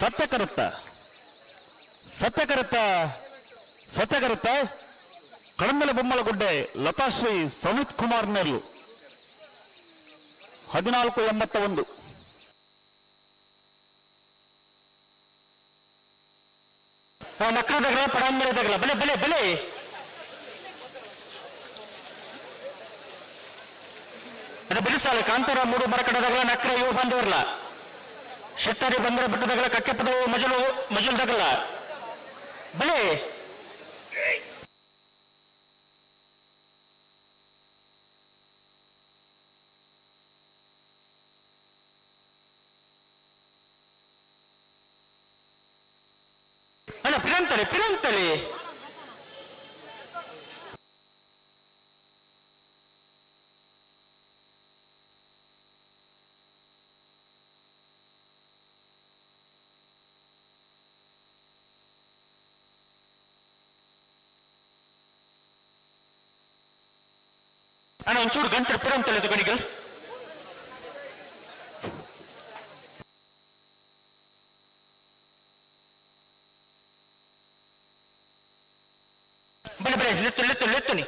ಸತ್ಯ ಕರುತ್ತ ಸತ್ಯ ಕರುತ್ತ ಸತ್ಯ ಕರುತ್ತ ಕಡಂದಲೆ ಬೊಮ್ಮಲಗುಡ್ಡೆ ಲತಾಶ್ರೀ ಸಂಹಿತ್ ಕುಮಾರ್ ನೆಲ್ಲು 1481. ಮಕ್ಕಳ ತಗಲ ಪಡಾಂಬರ ತಗಲ ಬಲೆ ಬಲೆ ಬಲೆ. ಅದು ಬಿರುಸಾಲ ಕಾಂತಾರ ಮೂರು ಮರಕಡದಗಲ ನಕ್ರ ಇವು ಬಂದವರ್ಲ ಶೆಟ್ಟರಿ ಬಂದರೆ ಬಿಟ್ಟದಗಲ ಕಕ್ಕೆ ಪದವು ಮಜಲು ಮಜಲ್ ತಗಲ ಬಲೆ. ಅಣ್ಣ ಪಿರಂತಲೆ ಪಿರಂತಲೆ. ಅಣ್ಣ ಒಂಚೂರು ಗಂಟೆ ಪಿರಂತಲೆ ತಗೊಂಡಿಗಲ್. ಬಲೆ ಬಲೆ ಲೆತ್ತು ಲೆತ್ತು ಲೆತ್ತುನಿ.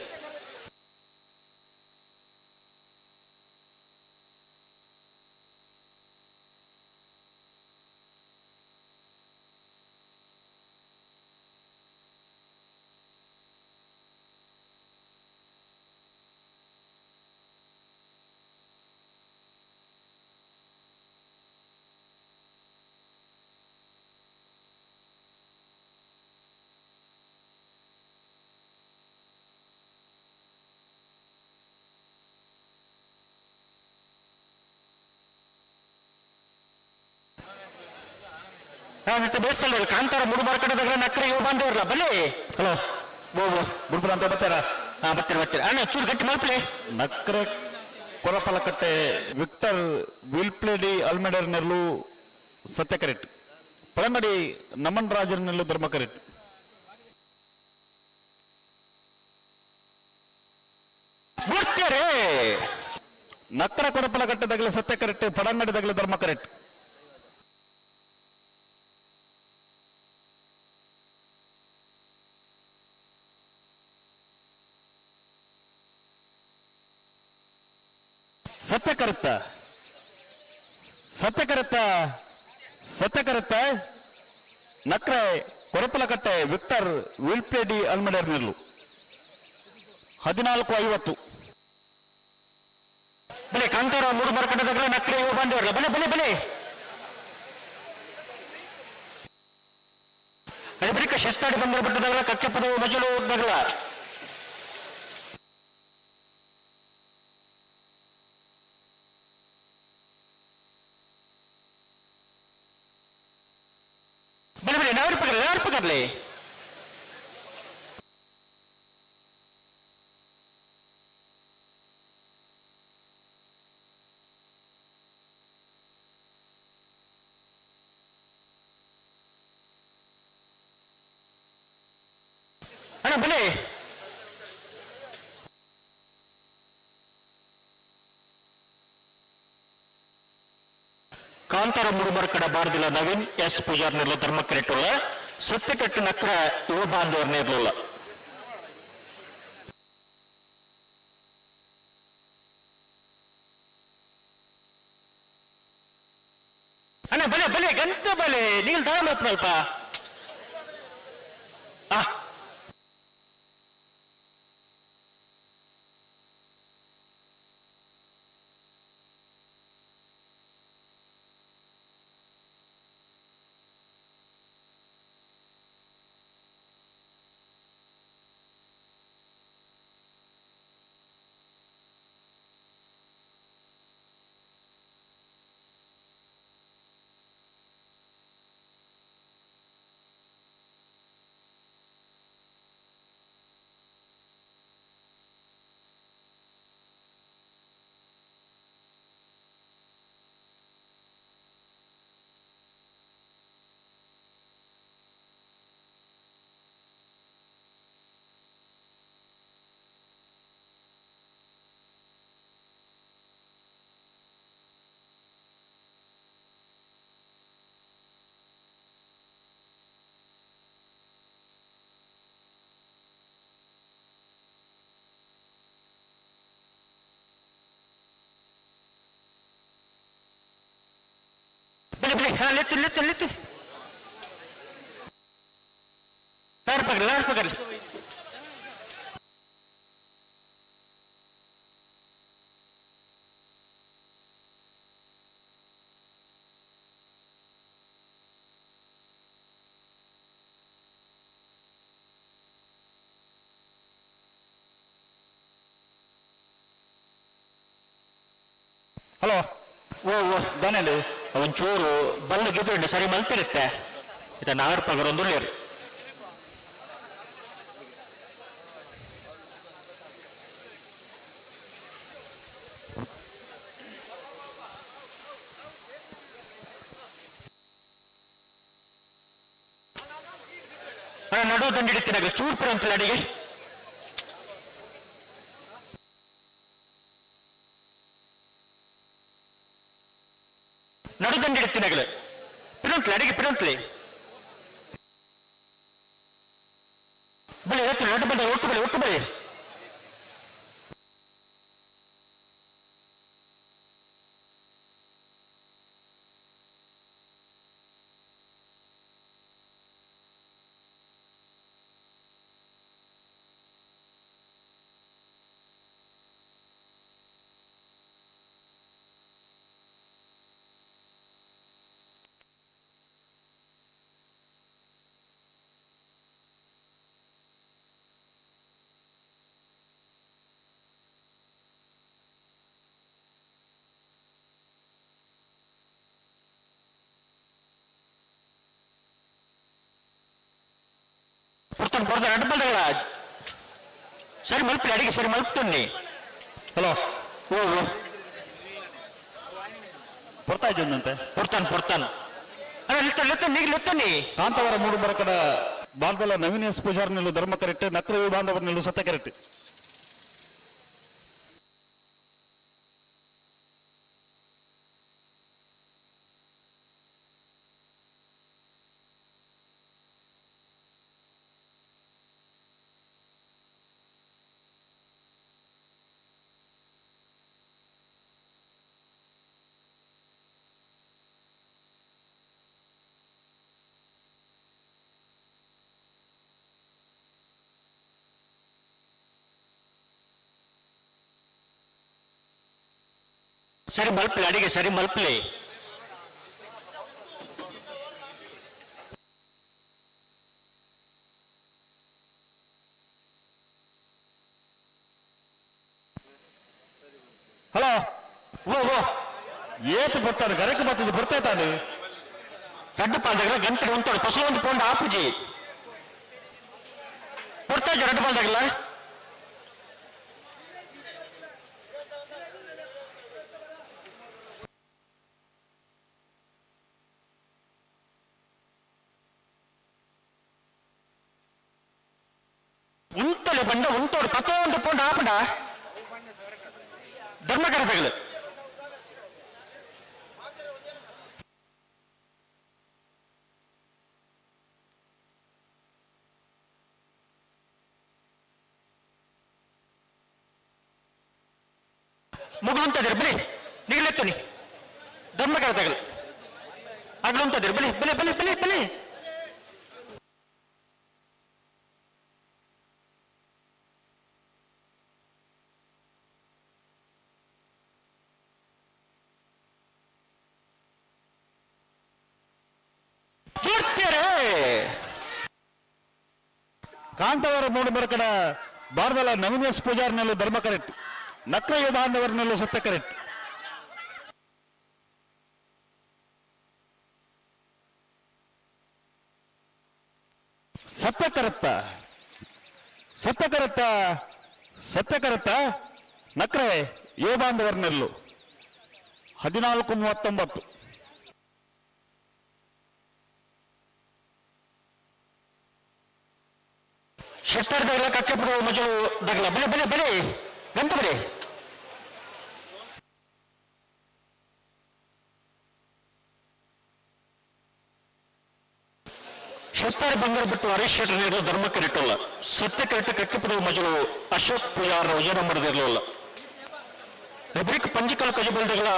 ಮತ್ತೆ ಬೇಸಲ್ಲ ಕಾಂತಾರ ಮೂರು ಬಾರ್ ಕಡೆ ನಕ್ಕರೆ ಇವು ಬಂದವ್ರಲ್ಲ ಬಲೆ. ಹಲೋ ಓ ಬುಡ್ಪುರ ಅಂತ ಬರ್ತಾರ? ಹಾ ಬರ್ತೀರ ಬರ್ತೀರ ಅಣ್ಣ, ಚೂರು ಗಟ್ಟಿ ಮಲ್ಪಲೆ. ನಕ್ರೆ ಕೊರಪಲಕಟ್ಟೆ ವಿಕ್ಟರ್ ವಿಲ್ಪ್ಲೇಡಿ ಅಲ್ಮೆಡರ್ ನೆಲ್ಲು ಸತ್ಯ ಕರೆಕ್ಟ್. ಪಳಂಗಡಿ ನಮನ್ ರಾಜರ್ ನೆಲ್ಲು ಧರ್ಮ ಕರೆಕ್ಟ್. ಬರ್ತಾರೆ. ನಕ್ಕರ ಕೊರಪಲಕಟ್ಟೆ ದಗಲ ಸತ್ಯ ಕರೆಕ್ಟ್, ಪಡಂಗಡಿ ದಗಲ ಧರ್ಮ ಕರೆಕ್ಟ್. ಸತ್ಯ ಕರೆಕ್ಟ, ಸತ್ಯ ಕರೆಕ್ಟ, ಸತ್ಯ ಕರೆಕ್ಟ. ನಕ್ರೆ ಕೊರಪಲಕಟ್ಟೆ ವಿಕ್ಟರ್ ವಿಲ್ಪ್ಲೇಡಿ ಅಲ್ಮಡರ್ ನೆಲ್ಲು 14:50. ಬಲೆ ಕಾಂತಾರ ಮೂರು ಬಾರ್ ಕಡೆ ನಕ್ಕರೆ ಇವು ಬಂದವ್ರಲ್ಲ ಬಲೆ ಬಲೆ ಬಲೆ. ಅದೇ ಬಳಿಕ ಶೆಟ್ಟಾಡಿ ಬಂದ ಬಿಟ್ಟದಾಗಲ ಕಕ್ಕೆ ಪದವು ಮಜಲು ದಗಲ. ಬಲೆ ಬಲೆ ನಾವರು ಪಕಡ್ಲೆ ನಾವರು ಪಕಡ್ಲೆ. ಅಣ್ಣ ಬಲೆ. ಕಾಂತಾರ ಮುಡುಮರ್ಕಡ ಬಾರದಿಲ್ಲ ನವೀನ್ ಎಸ್ ಪೂಜಾರ್ ನಿರ್ಲ ಧರ್ಮ ಕರೆಟುಲ್ಲ ಸತ್ಯಕಟ್ಟು ನಕ್ರ ಯುವ ಬಾಂಧವರ್ ನೇರ್ಲುಲ್ಲ. ಅಣ್ಣ ಬಲೆ ಬಲೆ ಗಂತ ಬಲೆ ನೀಲ್ ದಾಳ ಅಲ್ಪ. ಆ ಬಲೆ ಬಲೆ ಹಾ ಲೆತ್ತು ಲೆತ್ತು ಲೆತ್ತು ಲಾಡ್ ಪಕಡ್ಲಿ ಲಾಡ್ ಪಕಡ್ಲಿ. ಹಲೋ ಓ ಓ ದಾನೇಲಿ ಒಂಚೂರು ಬಲ್ಲ ಗೆದ್ದುಂಡು ಸರಿ ಮಲ್ತಿರುತ್ತೆ ಇದ ನಾಡ್ ಪಗರೊಂದು ಲೇರು. ನಡು ದಂಡಿಡಿತ್ತಿನಾಗ ಚೂರ್ ಪುರ ಅಡಿಗೆ. ನಡು ದಂಡಿಡಿತ್ತಿನಾಗಲೇ ಪಿರಂತ್ಲೆ ಅಡಿಗೆ ಪಿರಂತ್ಲೆ. ಬಲೆ ಎತ್ತು ರಡ್ಡು ಬಲ್ದ ಒಟ್ಟು ಬಲಿ ಒಟ್ಟು ಬಲಿ. ಪೊರ್ತನ್ ಪೊರ್ತ ರಡ್ಡು ಬಲ್ದಗಳ ಸರಿ ಮಲ್ಪಿ ಅಡಿಗೆ ಸರಿ ಮಲ್ಪ್ತೊನ್ನಿ. ಹಲೋ. ಓ ಓ. ಪೊರ್ತಾ ಇದ್ದಂತೆ. ಪೊರ್ತಾನ್ ಪೊರ್ತಾನ್ ಅಣ್ಣ ಲೆತ್ತ ಲೆತ್ತ ನೀರು ಲೆತ್ತನ್ನಿ. ಕಾಂತಾವರ ಮೂಡು ಬರಕಡ ಬಾರ್ದಲ ನವೀನ್ ಎಸ್ ಪೂಜಾರ್ ನಿಲ್ಲು ಧರ್ಮ ಕರೆಕ್ಟ್, ನಕ್ರ ಯುವ ಬಾಂಧವರ ನಿಲ್ಲು ಸತ್ಯ ಕರೆಕ್ಟ್. ಸರಿ ಮಲ್ಪಲಿ ಅಡಿಗೆ ಸರಿ ಮಲ್ಪಲಿ. ಹಲೋ. ಓ ಓ. ಏತು ಬರ್ತಾನೆ ಗರಕ್ಕೆ ಬರ್ತದೆ ಬರ್ತಾ ತಾನೆ. ರಡ್ಡು ಪಾಲ್ದಾಗಲ ಗಂಟೆ ಉಂಟು ಪಸಲು ಒಂದು ಪೋಂಡ ಆಪುಜಿ ಪೊರ್ತಾ ರಡ್ಡು ಪಾಲ್ದಾಗಲ. ಉಂತಲೆ ಬಂಡ ಉಂತೋಡು ಪತ್ತೋ ಒಂದು ಪೋಂಡ ಆಪಂಡ ಧರ್ಮಕರತೆಗಳು. ಮುಗುಂತದಿರು ಬಲಿ ನೀರ್ಲೆತ್ತುನಿ ಧರ್ಮಕರತೆಗಳು ಅಗ್ಲುಂತದಿರು ಬಲಿ ಬಲಿ ಬಲಿ ಬಲಿ ಬಲಿ. ಕಾಂತಾವರ ಮೂಡು ಬರಕಡ ಬಾರ್ದಲ ನವೀನ್ ಎಸ್ ಪೂಜಾರ್ ನಿಲ್ಲು ಧರ್ಮ ಕರೆಕ್ಟ್, ನಕ್ರ ಯುವ ಬಾಂಧವರ ನಿಲ್ಲು ಸತ್ಯ ಕರೆಕ್ಟ್. ಸತ್ಯ ಕರೆಕ್ತ ಸತ್ಯ ಕರೆಕ್ತ ಸತ್ಯ ಕರೆಕ್ತ ನಕ್ರೆ ಯುವ ಬಾಂಧವರ ನಿಲ್ಲು 14:39. ಶೆಟ್ಟರ್ ದಗಲ ಕಕ್ಕೆಪುರ ಮಜಲು ದಗಲ ಬಲೆ ಬಲೆ ಬಲೆ ಗಂತ ಬಲೆ. ಶೆಟ್ಟರ್ ಬಂಗಾರ ಬಿಟ್ಟು ಹರೀಶ್ ಶೆಟ್ಟರ್ ನೀಡಲು ಧರ್ಮ ಕರೆಕ್ಟಲ್ಲ ಸತ್ಯ ಕರೆಕ್ಟ್ ಕಕ್ಕೆಪುರ ಮಜಲು ಅಶೋಕ್ ಪೂಜಾರ್ ವಿಜಯ ನಂಬರ್ದಿರಲಿಲ್ಲ. ರೆಬ್ರಿಕ್ ಪಂಜಿಕಲ್ ಕಜಬಲ್ದಗಲ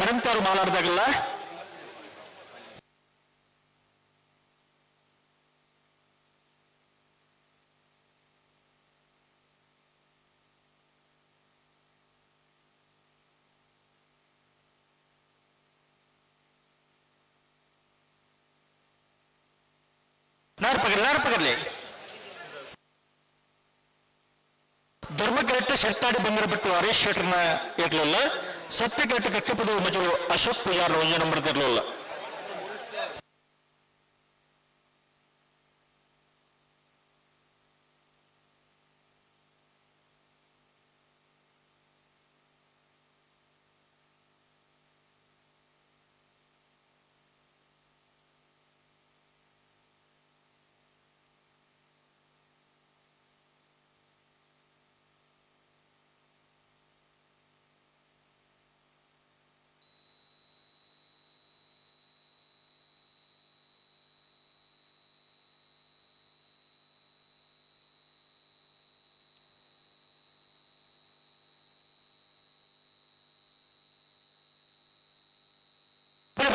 ಮರಂತಾರು ಮಾಲಾಡ್ದಾಗಲ್ಲ. ನಾರ್ ಪಗರ್ಲಿ ನಾರ್ ಪಗರ್ಲಿ ಧರ್ಮ ಕರೆಕ್ಟ್ ಶೆಟ್ಟಾಡಿ ಬಂದಿರ ಬಿಟ್ಟು ಹರೀಶ್ ಶೆಟ್ಟರ್ನ ಇರ್ಲಿಲ್ಲ. ಸತ್ಯ ಕರೆಕ್ಟ್ ಕಕ್ಕೆಪದ ಮಜಲು ಅಶೋಕ್ ಪೂಜಾರ್ ಒಂಜ ನಂಬರ್ ಇರಲಿಲ್ಲ.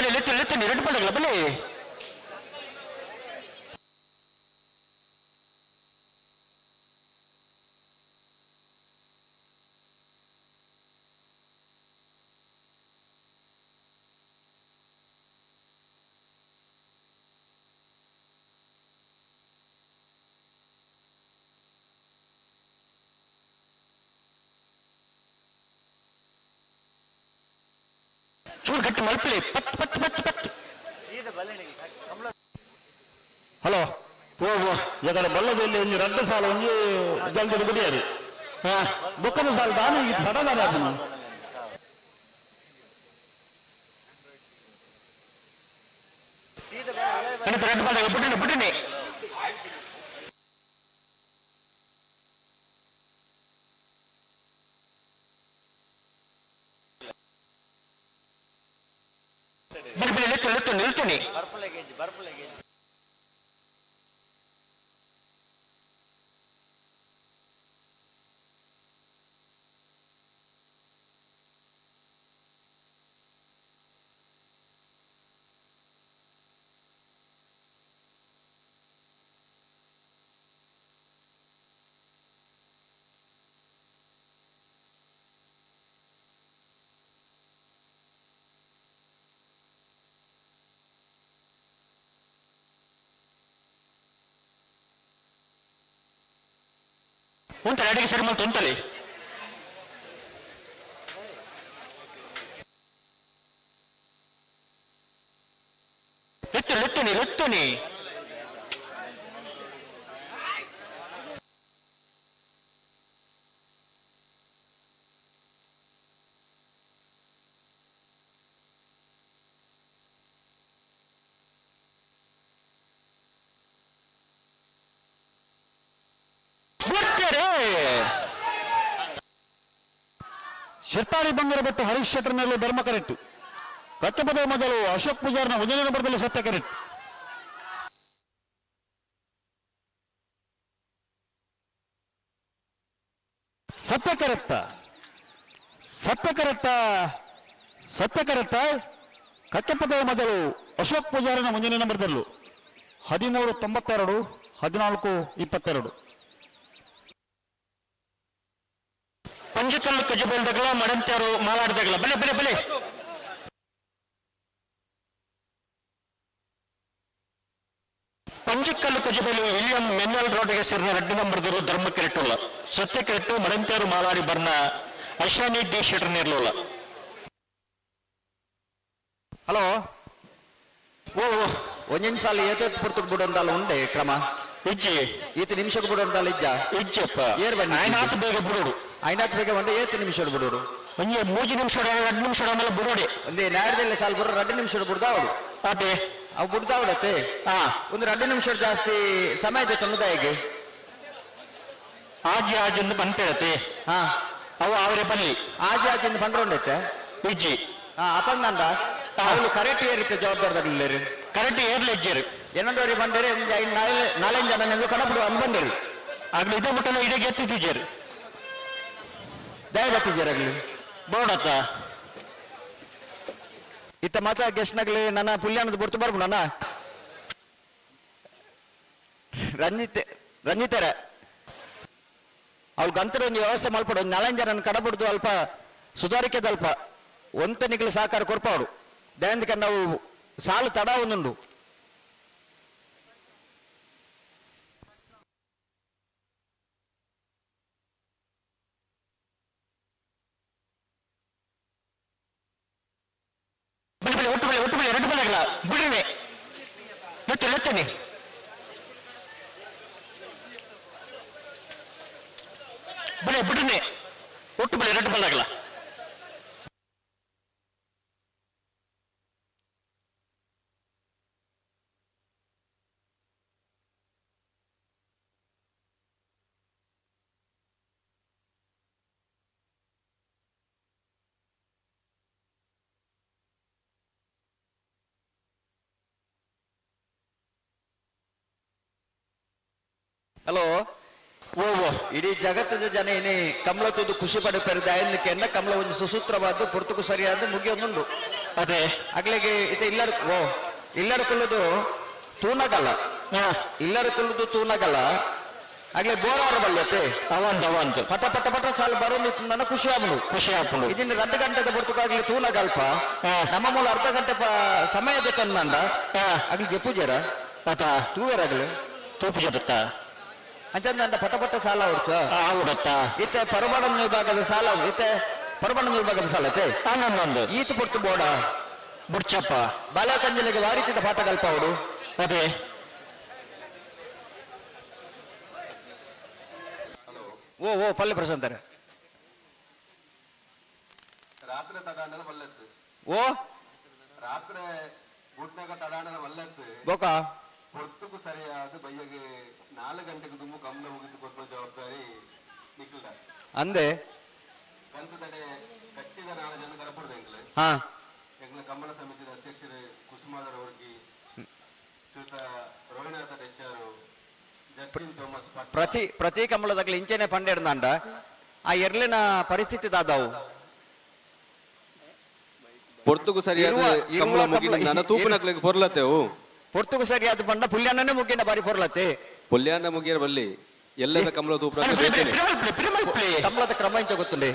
ಬಲೆ ಲೆತ್ತು ಲೆತ್ತು ಎರಡು ಬಲಗಳ ಬಲೆ. ಚೂರು ಗಟ್ಟಿ ಮಲ್ಪಲೆ ಪತ್ ಪತ್ ಪತ್ ಪತ್. ಹಲೋ ಓ ಓ ಯಾಕಂದ್ರೆ ಬಲ್ಲದಲ್ಲಿ ಒಂಜಿ ರಡ್ಡು ಸಾಲ ಒಂಜಿ ಜಲ್ದಿ ಗುಡಿಯಾರಿ ಬೊಕ್ಕದ ಸಾಲ ದಾನ ಈ ತಡ ದಾನ ಆಪುನ. ಎರಡು ಬಾಲ ಬಿಟ್ಟಿನಿ ಬಿಟ್ಟಿನಿ. ಬಿಡಿ ಬಿಡಿ ಲೆತ್ತು ಲೆತ್ತು ನಿಲ್ತೀನಿ. ಉಂಟಲ್ಲ ಅಡಿಗೆ ಸರಿ ಮಾಡ್ತು ಉಂಟಲ್ಲಿ. ಲೆತ್ತು ಲೆತ್ತುನಿ ಲೆತ್ತುನಿ. ಶೆಟ್ಟಾರಿ ಬಂಗರ ಭಟ್ಟು ಹರೀಶ್ ಶೆಟ್ಟರ್ ಮೇಲೆ ಧರ್ಮ ಕರೆಕ್ಟ್. ಕಟ್ಟಪದ ಮೊದಲು ಅಶೋಕ್ ಪೂಜಾರ್ನ ಒಂದನೇ ನಂಬರ್ದಲ್ಲಿ ಸತ್ಯ ಕರೆಕ್ಟ್. ಸತ್ಯ ಕರೆಕ್ಟ ಸತ್ಯ ಕರೆಕ್ಟ ಸತ್ಯ ಕರೆಕ್ಟ. ಕಟ್ಟಪದ ಮೊದಲು ಅಶೋಕ್ ಪೂಜಾರನ ಮುಂದಿನ ನಂಬರ್ದಲ್ಲೂ 13:92 14:22. ಪಂಜುಕಲ್ಲು ಕಜಬೆಲ್ದಗಲ ಮಡಂತ್ಯಾರು ಮಾಲಾಡ್ದಗಲ ಬಲೆ ಬಲೆ ಬಲೆ. ಪಂಜುಕಲ್ಲು ಕಜಬೆಲು ವಿಲಿಯಂ ಮೆನ್ವಲ್ ರೋಡ್ಗೆ ಸೇರಿದ ರೆಡ್ಡು ನಂಬರ್ದರು ಧರ್ಮ ಕೆರೆಟ್ಟುಲ್ಲ ಸತ್ಯ ಕೆರೆಟ್ಟು Madantyar Maladi ಬರ್ನ ಅಶ್ವಾನಿ D shutter ನೇರ್ಲೋಲ್ಲ. Hello ಓ ಒಂದೊಂದು ಸಾಲ ಏತ ಪುರ್ತಕ್ ಬಿಡೋಂದಾಲ ಉಂಡೆ ಕ್ರಮ ಇಜ್ಜಿ ಈತ ನಿಮಿಷಕ್ಕೆ ಬಿಡೋಂದಾಲ ಇಜ್ಜ ಇಜ್ಜಪ್ಪ ಏರ್ ಬನ್ನಿ ಐನಾತ್ ಬೇಗ ಬಿಡೋಡು ಐನಾತ್ ಬೇಗ ಒಂದು ಏತ್ ನಿಮಿಷ ಬಿಡೋಡು ಒಂಜಿ ಮೂಜಿ ನಿಮಿಷ 2 ನಿಮಿಷ ಆಮೇಲೆ ಬಿಡೋಡೆ ಒಂದೇ ನಾಡ್ದೆಲ್ಲ ಸಾಲ ಬರೋ 2 ನಿಮಿಷ ಬಿಡ್ದಾವಡು ಅದೇ ಅವು ಬಿಡ್ದಾವಡತ್ತೆ ಒಂದು 2 ನಿಮಿಷ ಜಾಸ್ತಿ ಸಮಯ ಇದೆ ತೊಂದರೆ ಆಜಿ ಆಜಿ ಬಂತೇಳತ್ತೆ ಅವು ಅವರೇ ಬನ್ನಿ ಆಜಿ ಆಜಿ ಅಂತ ಬಂದ್ರೊಂಡೈತೆ ಇಜ್ಜಿ ಅಪಂದಂದ ಅವಳು ಕರೆಕ್ಟ್ ಏರಿತ್ತೆ ಜವಾಬ್ದಾರದಾಗಲಿಲ್ಲ ಕರೆಕ್ಟ್ ಏರ್ಲೆ ಇಜ್ಜೇರು ಏನಂದ್ರೆ ಬಂದರೆ ಒಂದು ಐದು ನಾಲ್ಕು ಜನ ನಿಮ್ಗೆ ಕಡಬಿಡು ಅಂದ್ ಬಂದಿರಿ ಆಗ್ಲಿ ಇದೇ ಮುಟ್ಟಲ್ಲ ಇದೇ ಗೆತ್ತಿದ್ದೀಜೇರು ದಯ ಬತ್ತಿದ್ದೀರ ಆಗಲಿ ಬೋಡತ್ತ ಇತ್ತ ಮಾತ ಗೆಸ್ಟ್ನಾಗ್ಲಿ ನನ್ನ ಪುಲ್ಯಾನದ ಬುರ್ತು ಬರ್ಬು ನನ್ನ ರಂಜಿತ್ ರಂಜಿತರ ಅವ್ಳು ಗಂತರ ಒಂದು ವ್ಯವಸ್ಥೆ ಮಲ್ಪಡು ಒಂದು ನಾಲ್ಕು ಜನ ಕಡಬಿಡ್ದು ಅಲ್ಪ ಸುಧಾರಿಕೆದಲ್ಪ ಒಂತನಿಗಳು ಸಹಕಾರ ಕೊರ್ಪಾಡು ದಯಂದಿಕ ನಾವು ಸಾಲು ತಡ ಒಂದುಂಡು. ಬಿಡಿ ಒಟ್ಟು ಬಿಡಿ ಒಟ್ಟು ಬಿಡಿ ಎರಡು ಬಲಗಳ ಬಿಡಿನೆ ಲೆತ್ತು ಲೆತ್ತನೆ ಬಿಡಿ ಬಿಡಿನೆ ಒಟ್ಟು ಬಿಡಿ ಎರಡು ಬಲಗಳ. ಹಲೋ ಓ ಓ ಇಡೀ ಜಗತ್ತದ ಜನ ಏನೇ ಕಮಲ ತುದು ಖುಷಿ ಪಡೆ ಪೆರೆದ ಕೆನ್ನ ಕಮಲ ಒಂದು ಸುಸೂತ್ರವಾದ ಪುರ್ತಕು ಸರಿಯಾದ ಮುಗಿಯೊಂದುಂಡು. ಅದೇ ಅಗ್ಲಿಗೆ ಇತ್ತೆ ಇಲ್ಲಡ್ ಓ ಇಲ್ಲಡ್ ಕುಲ್ಲುದು ತೂನಗಲ್ಲ, ಇಲ್ಲಡ್ ಕುಲ್ಲುದು ತೂನಗಲ್ಲ. ಅಗ್ಲೆ ಬೋರಾರ ಬಲ್ಲತ್ತೆ ಅವಂತ ಅವಂತ ಪಟ ಪಟ ಪಟ ಸಾಲು ಬರೋದು ನನ್ನ ಖುಷಿ ಆಪುಂಡು, ಖುಷಿ ಆಪುಂಡು. ಇದನ್ನ 2 ಗಂಟೆದ ಹೊರತುಕಾಗ್ಲಿ ತೂನಗಲ್ಪ ನಮ್ಮ ಮೂಲ ಅರ್ಧ ಗಂಟೆ ಸಮಯ ಜೊತೆ ಅಗ್ಲಿ ಜಪ್ಪುಜೇರ ಅತ ತೂವೆರಾಗ್ಲಿ ತೂಪು ಜೊತ್ತ ಅಂಚಂದ ಪಟ ಪಟ ಸಾಲ ಹೊಡ್ಚ ಹೌದತ್ತ. ಇತ್ತೆ ಪರಬಣ ವಿಭಾಗದ ಸಾಲ, ಇತ್ತೆ ಪರಬಣ ವಿಭಾಗದ ಸಾಲ ಐತೆ ಆನಂದೊಂದು ಈತ ಪೊರ್ತು ಬೋಡ ಬುಡ್ಚಪ್ಪ ಬಾಲಕಂಜಲಿಗೆ ವಾರಿತಿದ ಪಾಠ ಕಲ್ಪ ಅವಡು. ಅದೇ ಓ ಓ ಪಲ್ಲೆ ಪ್ರಶಾಂತರ ರಾತ್ರಿ ತಡಾಂಡಲ ವಲ್ಲತ್ತು. ಓ ರಾತ್ರಿ ಗುಡ್ನಾಗ ತಡಾಂಡಲ ವಲ್ಲತ್ತು. ಬೋಕ ಹೊರ್ತುಕು ಸರಿಯಾದ ಬಯ್ಯಗೆ 4 ಗಂಟೆಗೆ ದುಮ್ಮು ಕಮ್ಮಲ ಮುಗಿದು ಕೊಡುವ ಜವಾಬ್ದಾರಿ ನಿಖಿಲ್ದ. ಅಂದೆ ಕಂತದಡೆ ಕಟ್ಟಿದ 4 ಜನ ಕರಪುರದ ಎಂಗ್ಲೆ. ಹಾ. ಎಂಗ್ಲ ಕಮ್ಮಲ ಸಮಿತಿದ ಅಧ್ಯಕ್ಷರು ಕುಸುಮಾದರ್ ಅವ್ರಿಗೆ ಶ್ರೀಯುತ ರೋಹಿಣಾಥ ಟೆಚ್ಚಾರು ಜಸ್ಟಿನ್ ಥಾಮಸ್ ಪಟ್ಟ. ಪ್ರತಿ ಪ್ರತಿ ಕಮ್ಮಲದಾಗಲಿ ಇಂಚೆನೆ ಪಂಡೆಡ್ದಾಂಡ ಆ ಎರ್ಲಿನ ಪರಿಸ್ಥಿತಿ ದಾದಾವು. ಪೊರ್ತುಗು ಸರಿಯಾದ ಇರುವ ಕಮ್ಮಲ ಕಮ್ಮಲ ಮುಗಿನ ತೂಪಿನಕ್ಲೆಗ್ ಪೊರ್ಲತ್ತೆವು. ಪೊರ್ತುಗು ಸರಿಯಾದ ಪಂಡ ಪುಲ್ಯಾನನೇ ಮುಗಿನ ಬಾರಿ ಪೊರ್ಲತ್ತೆ. ಪುಲ್ಯಾನ ಮುಗಿಯರ ಬಲ್ಲಿ ಎಲ್ಲದ ಕಮ್ಮಲ ತೂಪುನ ಬೇತೇನೆ. ಕಮ್ಮಲದ ಕ್ರಮ ಇಂಚ ಗೊತ್ತುಂಡೆ.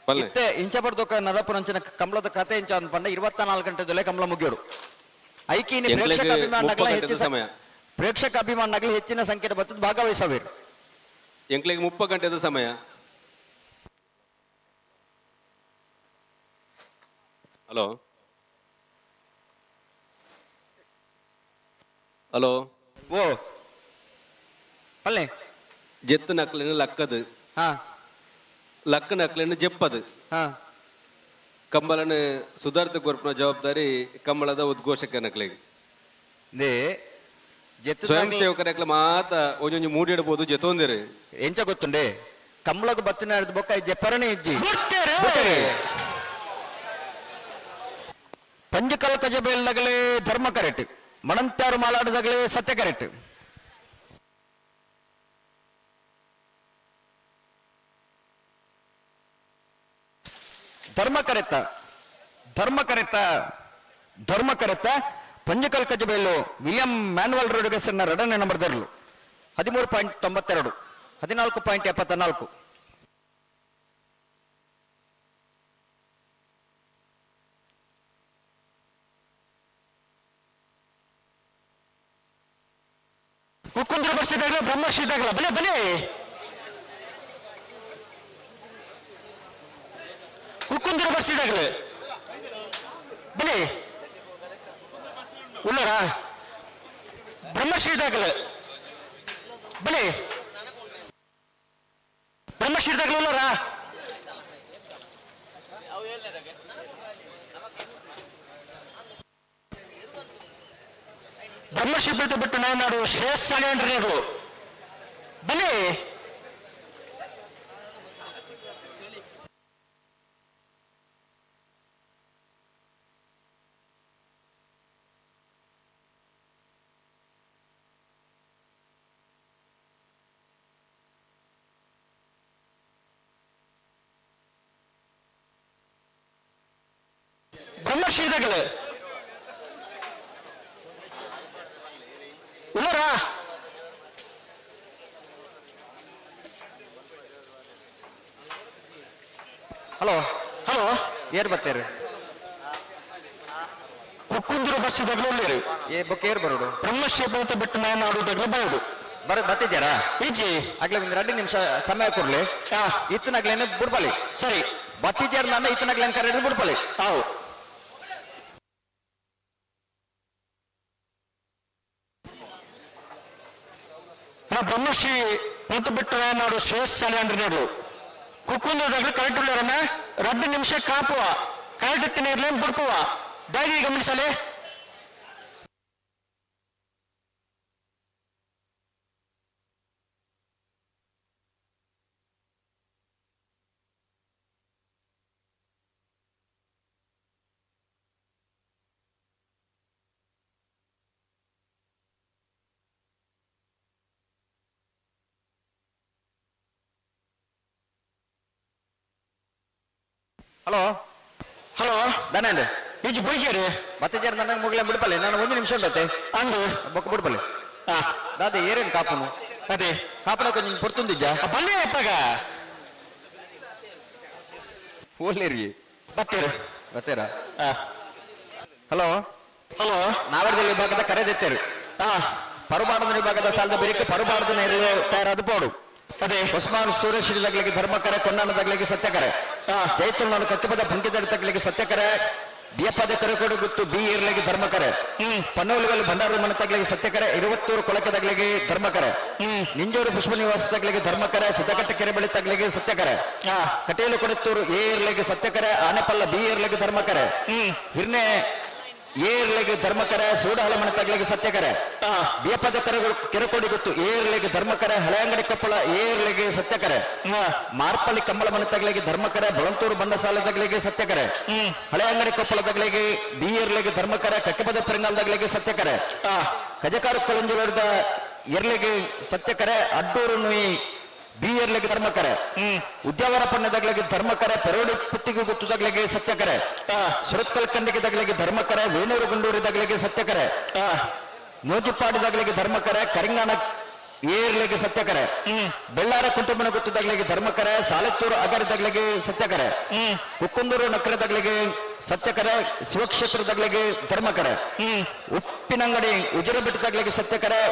ಪಲ್ಲೆ. ಇತ್ತೆ ಇಂಚ ಪಡ್ದೊಕ್ಕ ನರಪುರಂಚಿನ ಕಮ್ಮಲದ ಕತೆ ಇಂಚ ಅಂದ್ ಪಂಡ 24 ಗಂಟೆದಲ್ಲೇ ಕಮ್ಮಲ ಮುಗಿಯೋಡು. ಐಕಿನಿ ಎಂಕ್ಲೆಗ್ ಪ್ರೇಕ್ಷಕ ಅಭಿಮಾನಗಳ 30 ಗಂಟೆದ ಹೆಚ್ಚಿನ ಸಮಯ. ಪ್ರೇಕ್ಷಕ ಅಭಿಮಾನಗಳು ಹೆಚ್ಚಿನ ಸಂಖ್ಯೆ ಬರ್ತದೆ ಭಾಗವಹಿಸಬೇರು. ಎಂಕ್ಲೆಗ್ 30 ಗಂಟೆದ ಸಮಯ. ಹಲೋ ಹಲೋ ಓ ಪಲ್ಲೆ ಜೆತ್ತು ನಕ್ಲೆನ್ ಲಕ್ಕದು, ಹಾ ಲಕ್ಕ ನಕ್ಲೆನ್ ಜೆಪ್ಪದು, ಹಾ ಕಂಬಳನ ಸುಧಾರ್ಥ ಕೊರ್ಪುನ ಜವಾಬ್ದಾರಿ ಕಂಬಳದ ಉದ್ಘೋಷಕ ನಕ್ಲೆಗ್. They ಜೆತ್ತು ಸ್ವಯಂ ಸೇವಕರ ಮಾತ ಒಂಜೊಂಜಿ ಮೂಡಿಡ್ಬೋದು ಜೆತ್ತೊಂದಿರು. ಎಂಚ ಗೊತ್ತುಂಡೆ ಕಂಬಳಗ ಬತ್ತಿನ ಬೊಕ್ಕ ಜೆಪ್ಪರನೇ ಇಜ್ಜಿ. ಪಂಜಕಲ್ ಕಜಬೇಲ್ದಗಲೇ ಧರ್ಮ ಕರೆಕ್ಟ್, ಮಣಂತಾರು ಮಾಲಾಡದಾಗಲೇ ಸತ್ಯ ಕರೆಕ್ಟ್. ಧರ್ಮ ಕರೆತ ಧರ್ಮ ಕರೆತ ಧರ್ಮ ಕರೆತ ಪಂಜಕಲ್ ಕಜಬೇಲು ವಿಲಿಯಂ ಮ್ಯಾನುವಲ್ ರೋಡ್ಗೆಸನ್ನ ಎರಡನೇ ನಂಬರ್ದರಲು 13.92 14.74. ಕುಕ್ಕುಂದ್ರ ಬರ್ಸಿದಾಗಲ ಬ್ರಹ್ಮಶ್ರೀದಾಗಲ ಬಲೆ ಬಲೆ ಕುಕ್ಕುಂದ್ರ ಬರ್ಸಿದಾಗಲೇ ಬಲೆ ಉಳ್ಳರ ಬ್ರಹ್ಮಶ್ರೀದಾಗಲ ಬಲೆ ಬ್ರಹ್ಮಶ್ರೀದಾಗಲ ಉಳ್ಳರ ಬ್ರಹ್ಮಶ್ರೀ ಬಿಟ್ಟು ಬಿಟ್ಟು ನಾಡು ಶ್ರೇಯಸ್ ಸಾಲೇಂದ್ರರು ಬಲೆ ಬ್ರಹ್ಮಶ್ರೀದಾಗಲ ಉಳ್ಳರ ಹಲೋ ಹಲೋ ಏರ್ ಬರ್ತೀರಿ? ಕುಕ್ಕುಂದಿರು ಬಸ್ಸಿದಾಗಲೂ ಉಳ್ಳೇರು. ಏ ಬೊಕ್ಕ ಏರ್ ಬರೋಡು? ಬ್ರಹ್ಮಶ್ರೀ ಬಿಟ್ಟು ಬಿಟ್ಟು ನಾಡು ಬರೋಡು. ಬರ್ತಿದ್ದೀರಾ? ಇಜ್ಜಿ. ಆಗ್ಲೇ ಒಂದು 2 ನಿಮಿಷ ಸಮಯ ಕೊಡ್ಲಿ. ಇತ್ತನಾಗ್ಲೇನೆ ಬುಡ್ಬಲಿ. ಸರಿ. ಬತ್ತಿದ್ಯಾರ ನನ್ನ ಇತ್ತನಾಗ್ಲೇನೆ ಕರೆ ಹಿಡಿದು ಬುಡ್ಬಲಿ. ಹೌದು. ಬ್ರಹ್ಮಶ್ರೀ ನಿಂತು ಬಿಟ್ಟು ನಾಡು ಶ್ರೇಯಸ್ ಸಾಲಿಯಂಡ್ರನೇರು ಕುಕ್ಕುಂದ್ರದಾಗಲೂ ಕರೆಕ್ಟ್ ಉಳ್ಳಾರನ್ನ 2 ನಿಮಿಷ ಕಾಪುವ ಕರೆಕ್ಟ್ ಇರ್ಲೇನ್ ಬುಡ್ಪುವ ದಾಗಿ ಗಮನಿಸಲೇ. ಹಲೋ ಹಲೋ ಧನ್ಯಂದೆ. ಇಜ್ಜಿ ಬುಡಿಜೇರು ಮತ್ತೆ ಜರ ನನಗೆ ಮುಗಿಲ ಬಿಡ್ಪಲ್ಲೆ, ನಾನು ಒಂದು ನಿಮಿಷ ಉಂಟತೆ ಅಂದು ಬೊಕ್ಕ ಬಿಡ್ಪಲ್ಲೆ. ದಾದ ಏರೇನು ಕಾಪುನು? ಅದೇ ಕಾಪುನ ಕೊಂಚ ಪೊರ್ತುಂದಿಜ್ಜ ಬಲ್ಲೆ ಅಪ್ಪಗ ಓಲೇರಿ ಬತ್ತೀರು ಬತ್ತೀರಾ? Hello hello. ನಾವರದಲ್ಲಿ ವಿಭಾಗದ ಕರೆದೆತ್ತೇರು. ಪರುಬಾಡದ ವಿಭಾಗದ ಸಾಲದ ಬೆರಿಕೆ ಪರುಬಾಡದ ನೇರಲು ತಯಾರಾದ ಪೋಡು. ಅದೇ ಉಸ್ಮಾನ್ ಸೂರೇಶ್ ತಗ್ಲಿಗೆ ಧರ್ಮಕರೆ, ಕೊನ್ನಾಣ ತಗ್ಲಿಗೆ ಸತ್ಯಕರೆ, ಜೈತುಲ್ನಾಡು ಕಕ್ಕಿಪದ ಪುಂಕಿದಡಿ ತಗ್ಲಿಗೆ ಸತ್ಯಕರೆ, ಬಿಯಪ್ಪದ ಕರೆಕೋಡು ಗುತ್ತು ಬಿ ಏರ್ಲಿಗೆ ಧರ್ಮಕರೆ, ಪನ್ನೋಲುಗಲ್ ಭಂಡಾರ ಮನೆ ತಗ್ಲಿಗೆ ಸತ್ಯಕರೆ, ಇರುವತ್ತೂರು ಕೊಳಕೆ ತಗ್ಲಿಗೆ ಧರ್ಮಕರೆ, ನಿಂಜೂರು ಪುಷ್ಪ ನಿವಾಸ ತಗ್ಲಿಗೆ ಧರ್ಮಕರೆ, ಸಿದ್ದಕಟ್ಟೆ ಕೆರೆಬಳಿ ತಗ್ಲಿಗೆ ಸತ್ಯಕರೆ, ಕಟೀಲು ಕೊಡತ್ತೂರು ಎ ಏರ್ಲಿಗೆ ಸತ್ಯಕರೆ, ಆನೆಪಲ್ಲ ಬಿ ಏರ್ಲಿಗೆ ಧರ್ಮಕರೆ, ಹಿರ್ನೆ ಏರ್ಲಿಗೆ ಧರ್ಮಕರೆ, ಸೂಡಹಳೆ ಮನೆ ತಗ್ಲಿಗೆ ಸತ್ಯಕರೆ, ಬಿಯಪ್ಪದ ಕೆರೆಕೋಡಿ ಗೊತ್ತು ಏರ್ಲಿಗೆ ಧರ್ಮಕರೆ, ಹಳೆಯಂಗಡಿ ಕೊಪ್ಪಳ ಏರ್ಲಿಗೆ ಸತ್ಯಕರೆ, ಮಾರ್ಪಳ್ಳಿ ಕಂಬಳ ಮನೆ ತಗ್ಲಿಗೆ ಧರ್ಮಕರೆ, ಬಳಂತೂರು ಬಂಡಸಾಲೆ ತಗ್ಲಿಗೆ ಸತ್ಯಕರೆ, ಹಳೆಯಂಗಡಿ ಕೊಪ್ಪಳ ತಗ್ಲಿಗೆ ಬಿ ಏರ್ಲಿಗೆ ಧರ್ಮಕರೆ, ಕಕ್ಕೆಪದ ಪೆರಂಗಾಲ್ ತಗ್ಲಿಗೆ ಸತ್ಯಕರೆ, ಕಜಕಾರು ಕೊಳಂಜುಲದ ಎರ್ಲಿಗೆ ಸತ್ಯಕರೆ, ಅಡ್ಡೂರು ನುಯಿ ಬಿ ಎರ್ಲಿಗೆ ಧರ್ಮಕರೆ, ಉದ್ಯಾವರ ಪಣ್ಯ ತಗ್ಲಿಗೆ ಧರ್ಮಕರೆ, ಪೆರೋಡಿ ಪುತ್ತಿಗೆ ಗುತ್ತು ತಗ್ಲಿಗೆ ಸತ್ಯಕರೆ, ಸುರತ್ಕಲ್ ಕಂಡಿಗೆ ತಗ್ಲಿಗೆ ಧರ್ಮಕರೆ, ವೇಣೂರು ಗುಂಡೂರು ತಗ್ಲಿಗೆ ಸತ್ಯಕರೆ, ನೂಜಿಪ್ಪಾಡಿ ತಗ್ಲಿಗೆ ಧರ್ಮಕರೆ, ಕರಿಂಗಾಣ ಏರ್ಲಿಗೆ ಸತ್ಯಕರೆ, ಬೆಳ್ಳಾರ ಕುಟುಂಬನ ಗುತ್ತು ತಗ್ಲಿಗೆ ಧರ್ಮಕರೆ, ಸಾಲತ್ತೂರು ಅಗರ ತಗ್ಲಿಗೆ ಸತ್ಯಕರೆ, ಕುಕ್ಕುಂದೂರು ನಕ್ರೆ ತಗ್ಲಿಗೆ ಸತ್ಯಕರೆ, ಶಿವಕ್ಷೇತ್ರ ತಗ್ಲಿಗೆ ಧರ್ಮಕರೆ, ಉಪ್ಪಿನಂಗಡಿ ಉಜಿರೆಬೆಟ್ಟು ತಗ್ಲಿಗೆ ಸತ್ಯಕರೆ,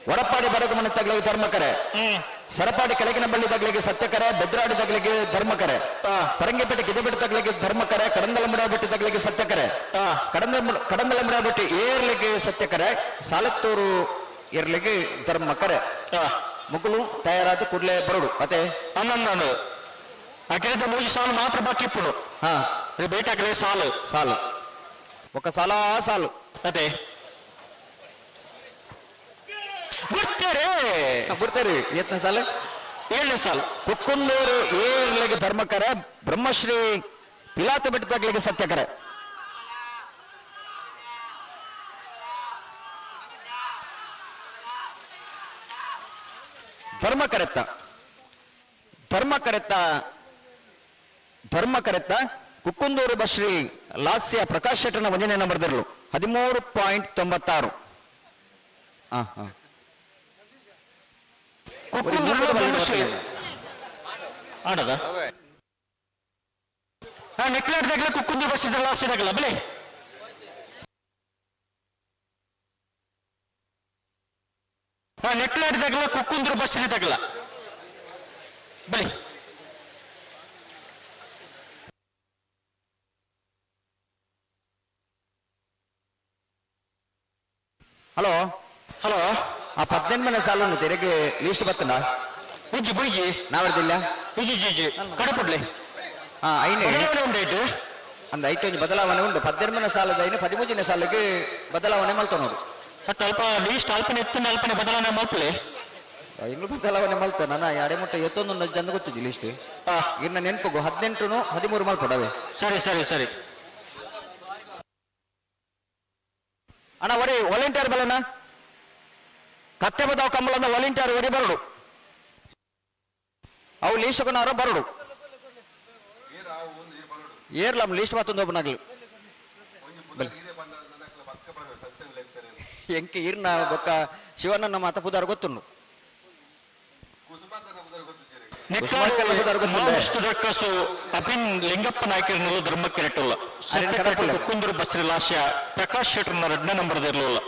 ವಡಪಾಡಿ ಬಡಗುಮನೆ ತಗ್ಲಿಗೆ ಧರ್ಮಕರೆ, ಸರಪಾಡಿ ಕೆಳಗಿನ ಬಳ್ಳಿ ತಗ್ಲಿಗೆ ಸತ್ಯಕರೆ, ಬೆದ್ರಾಡಿ ತಗ್ಲಿಗೆ ಧರ್ಮಕರೆ, ಪರಂಗಿಪೇಟೆ ಗಿದೆಬೆಟ್ಟು ತಗ್ಲಿಗೆ ಧರ್ಮಕರೆ, ಕಡಂದಲಮುಡಾಬೆಟ್ಟು ತಗ್ಲಿಗೆ ಸತ್ಯಕರೆ, ಕಡಂದಲಮುಡಾಬೆಟ್ಟು ಏರ್ಲಿಗೆ ಸತ್ಯಕರೆ, ಸಾಲತ್ತೂರು ಏರ್ಲಿಗೆ ಧರ್ಮಕರೆ. ಮುಗುಳು ತಯಾರಾದ ಕೂಡಲೇ ಬರೋಡು. ಮತ್ತೆ ಹನ್ನೊಂದು ಅಕಿರಿದ ಮೂಜಿ ಸಾಲು ಮಾತ್ರ ಬಾಕಿ ಇಪ್ಪುನು. ಇದು ಬೇಕಾಗಲೇ ಸಾಲು. ಸಾಲು ఒక ಸಾಲ ಸಾಲು. ಅದೇ ಬಿಡ್ತಾರೆ ಬಿಡ್ತಾರೆ. ಎತ್ತನೇ ಸಾಲು? ಏಳನೇ ಸಾಲು. ಕುಕ್ಕುಂದೂರು ಏರ್ಲಿಗೆ ಧರ್ಮಕರೆ, ಬ್ರಹ್ಮಶ್ರೀ ಪಿಲಾತ ಬೆಟ್ಟ ತಗ್ಲಿಗೆ ಸತ್ಯಕರೆ. ಧರ್ಮಕರೆತ್ತ ಧರ್ಮಕರೆತ್ತ ಧರ್ಮಕರೆತ್ತ ಕುಕ್ಕುಂದೂರು ಬಶ್ರೀ ಲಾಸ್ಯ ಪ್ರಕಾಶ್ ಶೆಟ್ಟರ್ನ ಒಂದನೇ ನಂಬರ್ದಿರಲು 13.96. ಹಾ ಕುಕ್ಕುಂದೂರು ಬ್ರಹ್ಮಶ್ರೀ ಆಡದ ನೆಕ್ಲಾಡ್ದಾಗಲೇ ಕುಕ್ಕುಂದೂರು ಬಸ್ ಲಾಸ್ಯದಾಗಲ್ಲ ಬಲೆ. ನೆಕ್ಲಾಡ್ದಾಗಲ ಕುಕ್ಕುಂದೂರು ಬಸ್ ಇದಾಗಲ್ಲ ಬಲಿ. Hello hello. ಆ 18ನೇ ಸಾಲು ತೆರೆಗೆ ಲೀಸ್ಟ್ ಬತ್ತನ? ಉಜ್ಜಿ ಬುಯ್ಜಿ ನಾವರ್ದಿಲ್ಲ. ಉಜ್ಜಿ ಜಿ ಜಿ ಕಡಪುಡ್ಲೆ. ಹಾ ಐನೆ ಬದಲಾವಣೆ ಉಂಡಾಯ್ತು ಅಂದ ಐಟು ಒಂಜಿ ಬದಲಾವಣೆ ಉಂಟು. 18ನೇ ಸಾಲದ ಐನು 13ನೇ ಸಾಲಿಗೆ ಬದಲಾವಣೆ ಮಲ್ತ ನೋಡು. ಅಟ್ ಅಲ್ಪ ಲೀಸ್ಟ್ ಅಲ್ಪನೆ ಎತ್ತುನ ಅಲ್ಪನೆ ಬದಲಾವಣೆ ಮಲ್ಪಲೆ. ಇಂಗ್ಲು ಬದಲಾವಣೆ ಮಲ್ತ ನನ್ನ ಎಡೆ ಮುಟ್ಟ ಎತ್ತೊಂದು ಜನ ಗೊತ್ತಿದ್ದಿ ಲಿಸ್ಟ್. ಇನ್ನ ನೆನಪುಗು 18 13 ಮಲ್ಪಡವೆ. ಸರಿ ಸರಿ ಸರಿ. ಅಣ್ಣ ಒರಿ ವಾಲಂಟಿಯರ್ ಬಲನ ಕತ್ತೆ ಬದಾವ್ ಕಂಬಳದ ವಾಲಂಟಿಯರ್ ಒರಿ ಬರಡು. ಅವು ಲೀಸ್ಟ್ ಕೊನಾರ ಬರಡು. ಏರ್ಲ ಲೀಸ್ಟ್ ಮತ್ತೊಂದು ಒಬ್ಬನಾಗ್ಲಿ ಎಂಕೆ ಇರ್ನ ಬೊಕ್ಕ ಶಿವನನ್ನ ಮಾತ ಪುದಾರ್ ಗೊತ್ತುಂಡು. ಅಭಿನ್ ಲಿಂಗಪ್ಪ ನಾಯ್ಕರನಲ್ಲೂ ಧರ್ಮಕ್ಕೆ ನೆಟ್ಟಲ್ಲ. ಕುಕ್ಕುಂದೂರು ಬಸ್ರಿ ಲಾಸ್ಯ ಪ್ರಕಾಶ್ ಶೆಟ್ಟರ್ನ ಎರಡನೇ ನಂಬರ್ದ ಇರಲಿಲ್ಲ.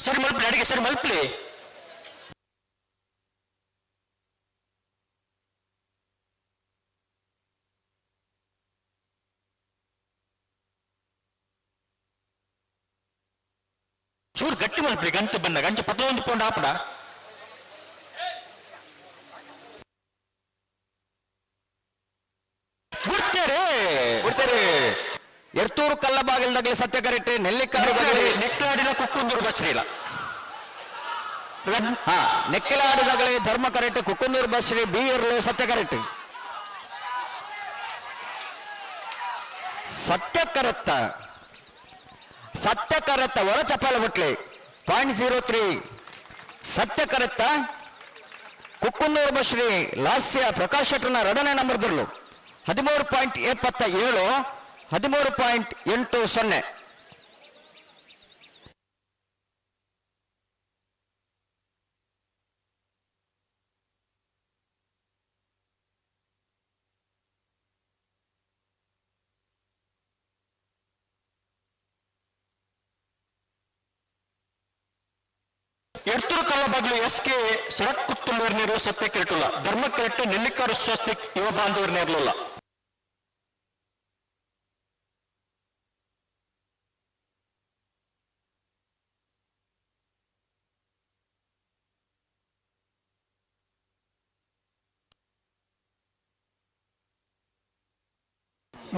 ಸರಿ ಮಲ್ಪಲಿ, ಅಡಿಗೆ ಸರಿ ಮಲ್ಪಲಿ. ಚೂರು ಗಟ್ಟಿ ಮಲ್ಪಲಿ, ಗಂಟೆ ಬನ್ನ ಗಂಟೆ ಪತ್ತೊಂದು ಪೌಂಡ್ ಆಪಡ. ಬಿಡ್ತಾರೆ ಬಿಡ್ತಾರೆ. ಎರ್ತೂರು ಕಲ್ಲಬಾಗಿಲ್ದಾಗಲಿ ಸತ್ಯ ಕರೆಕ್ಟ್, ನೆಲ್ಲಿಕಾಡು ನೆಕ್ಲಾಡಿನ ಕುಕ್ಕುಂದೂರು ಬಸ್ರಿಲ್ಲ. ಹಾ, ನೆಕ್ಕಿಲಾಡಿದಾಗಲೇ ಧರ್ಮ ಕರೆಕ್ಟ್, ಕುಕ್ಕುಂದೂರು ಬಸ್ರಿ ಬಿ ಇರಲು ಸತ್ಯ ಕರೆಕ್ಟ್. ಸತ್ಯ ಕರೆಕ್ತ, ಸತ್ಯ ಕರೆಕ್ತ ಒಳ ಚಪಾಲ ಬಿಟ್ಲಿ 0.03. ಸತ್ಯ ಕರೆಕ್ತ ಕುಕ್ಕುಂದೂರು ಬಸ್ರಿ ಲಾಸ್ಯ ಪ್ರಕಾಶ್ ಶೆಟ್ಟರ್ನ ಎರಡನೇ ನಂಬರ್ ದುರ್ಲು 13.77, 13.80. ಎರ್ತೂರು ಕಲ್ಲಬಾಗ್ಲು ಎಸ್ ಕೆ ಸೊರಟ್ ಕುತ್ತುಳ್ಳೂರ್ ನೀರು ಸತ್ಯ ಕೆರಟುಲ್ಲ. ಧರ್ಮ ಕೆರಟ್ಟು ನೆಲ್ಲಿಕಾರು ಸ್ವಸ್ತಿಕ್ ಯುವ ಬಾಂಧವರು ನೇರ್ಲುಲ್ಲ.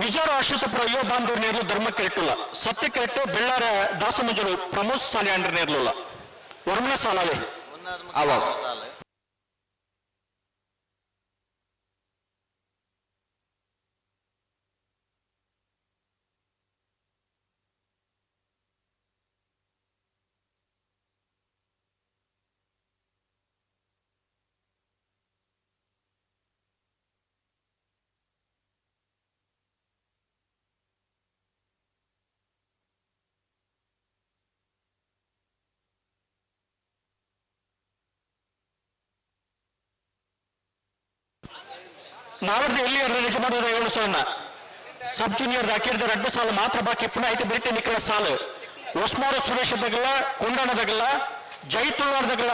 ಮಿಜಾರು ಅಶ್ವಥಪುರ ಯುವ ಬಾಂಧವರು ನೇರ್ಲು ಧರ್ಮ ಕೆರಟುಲ್ಲ. ಸತ್ಯ ಕೆರಟ್ಟು ಬೆಳ್ಳಾರ ದಾಸಮಂಜಲು ಪ್ರಮೋದ್ ಸಾಲೆ ಅಂಡ್ರ ನೇರ್ಲುಲ್ಲ. ವರ್ಮನ ಸಾಲಾವೆ ಅವ ನಾವರ್ದು ಎಲ್ಲಿ ನಿಜ ಮಾಡೋದು 7 ಸಲ ಸಬ್ ಜೂನಿಯರ್ ಅಖಿರ್ದ 2 ಸಾಲು ಮಾತ್ರ ಬಾಕಿ. ಪುನಃ ಐತೆ ಬಿರಿಟೆ ನಿಖರ ಸಾಲು. ಹೊಸ್ಮಾರು ಸುರೇಶ್ ದಗಲ, ಕೊಂಡಣ ದಗಲ, ಜೈ ತುಳುವಾರ್ ದಗಲ,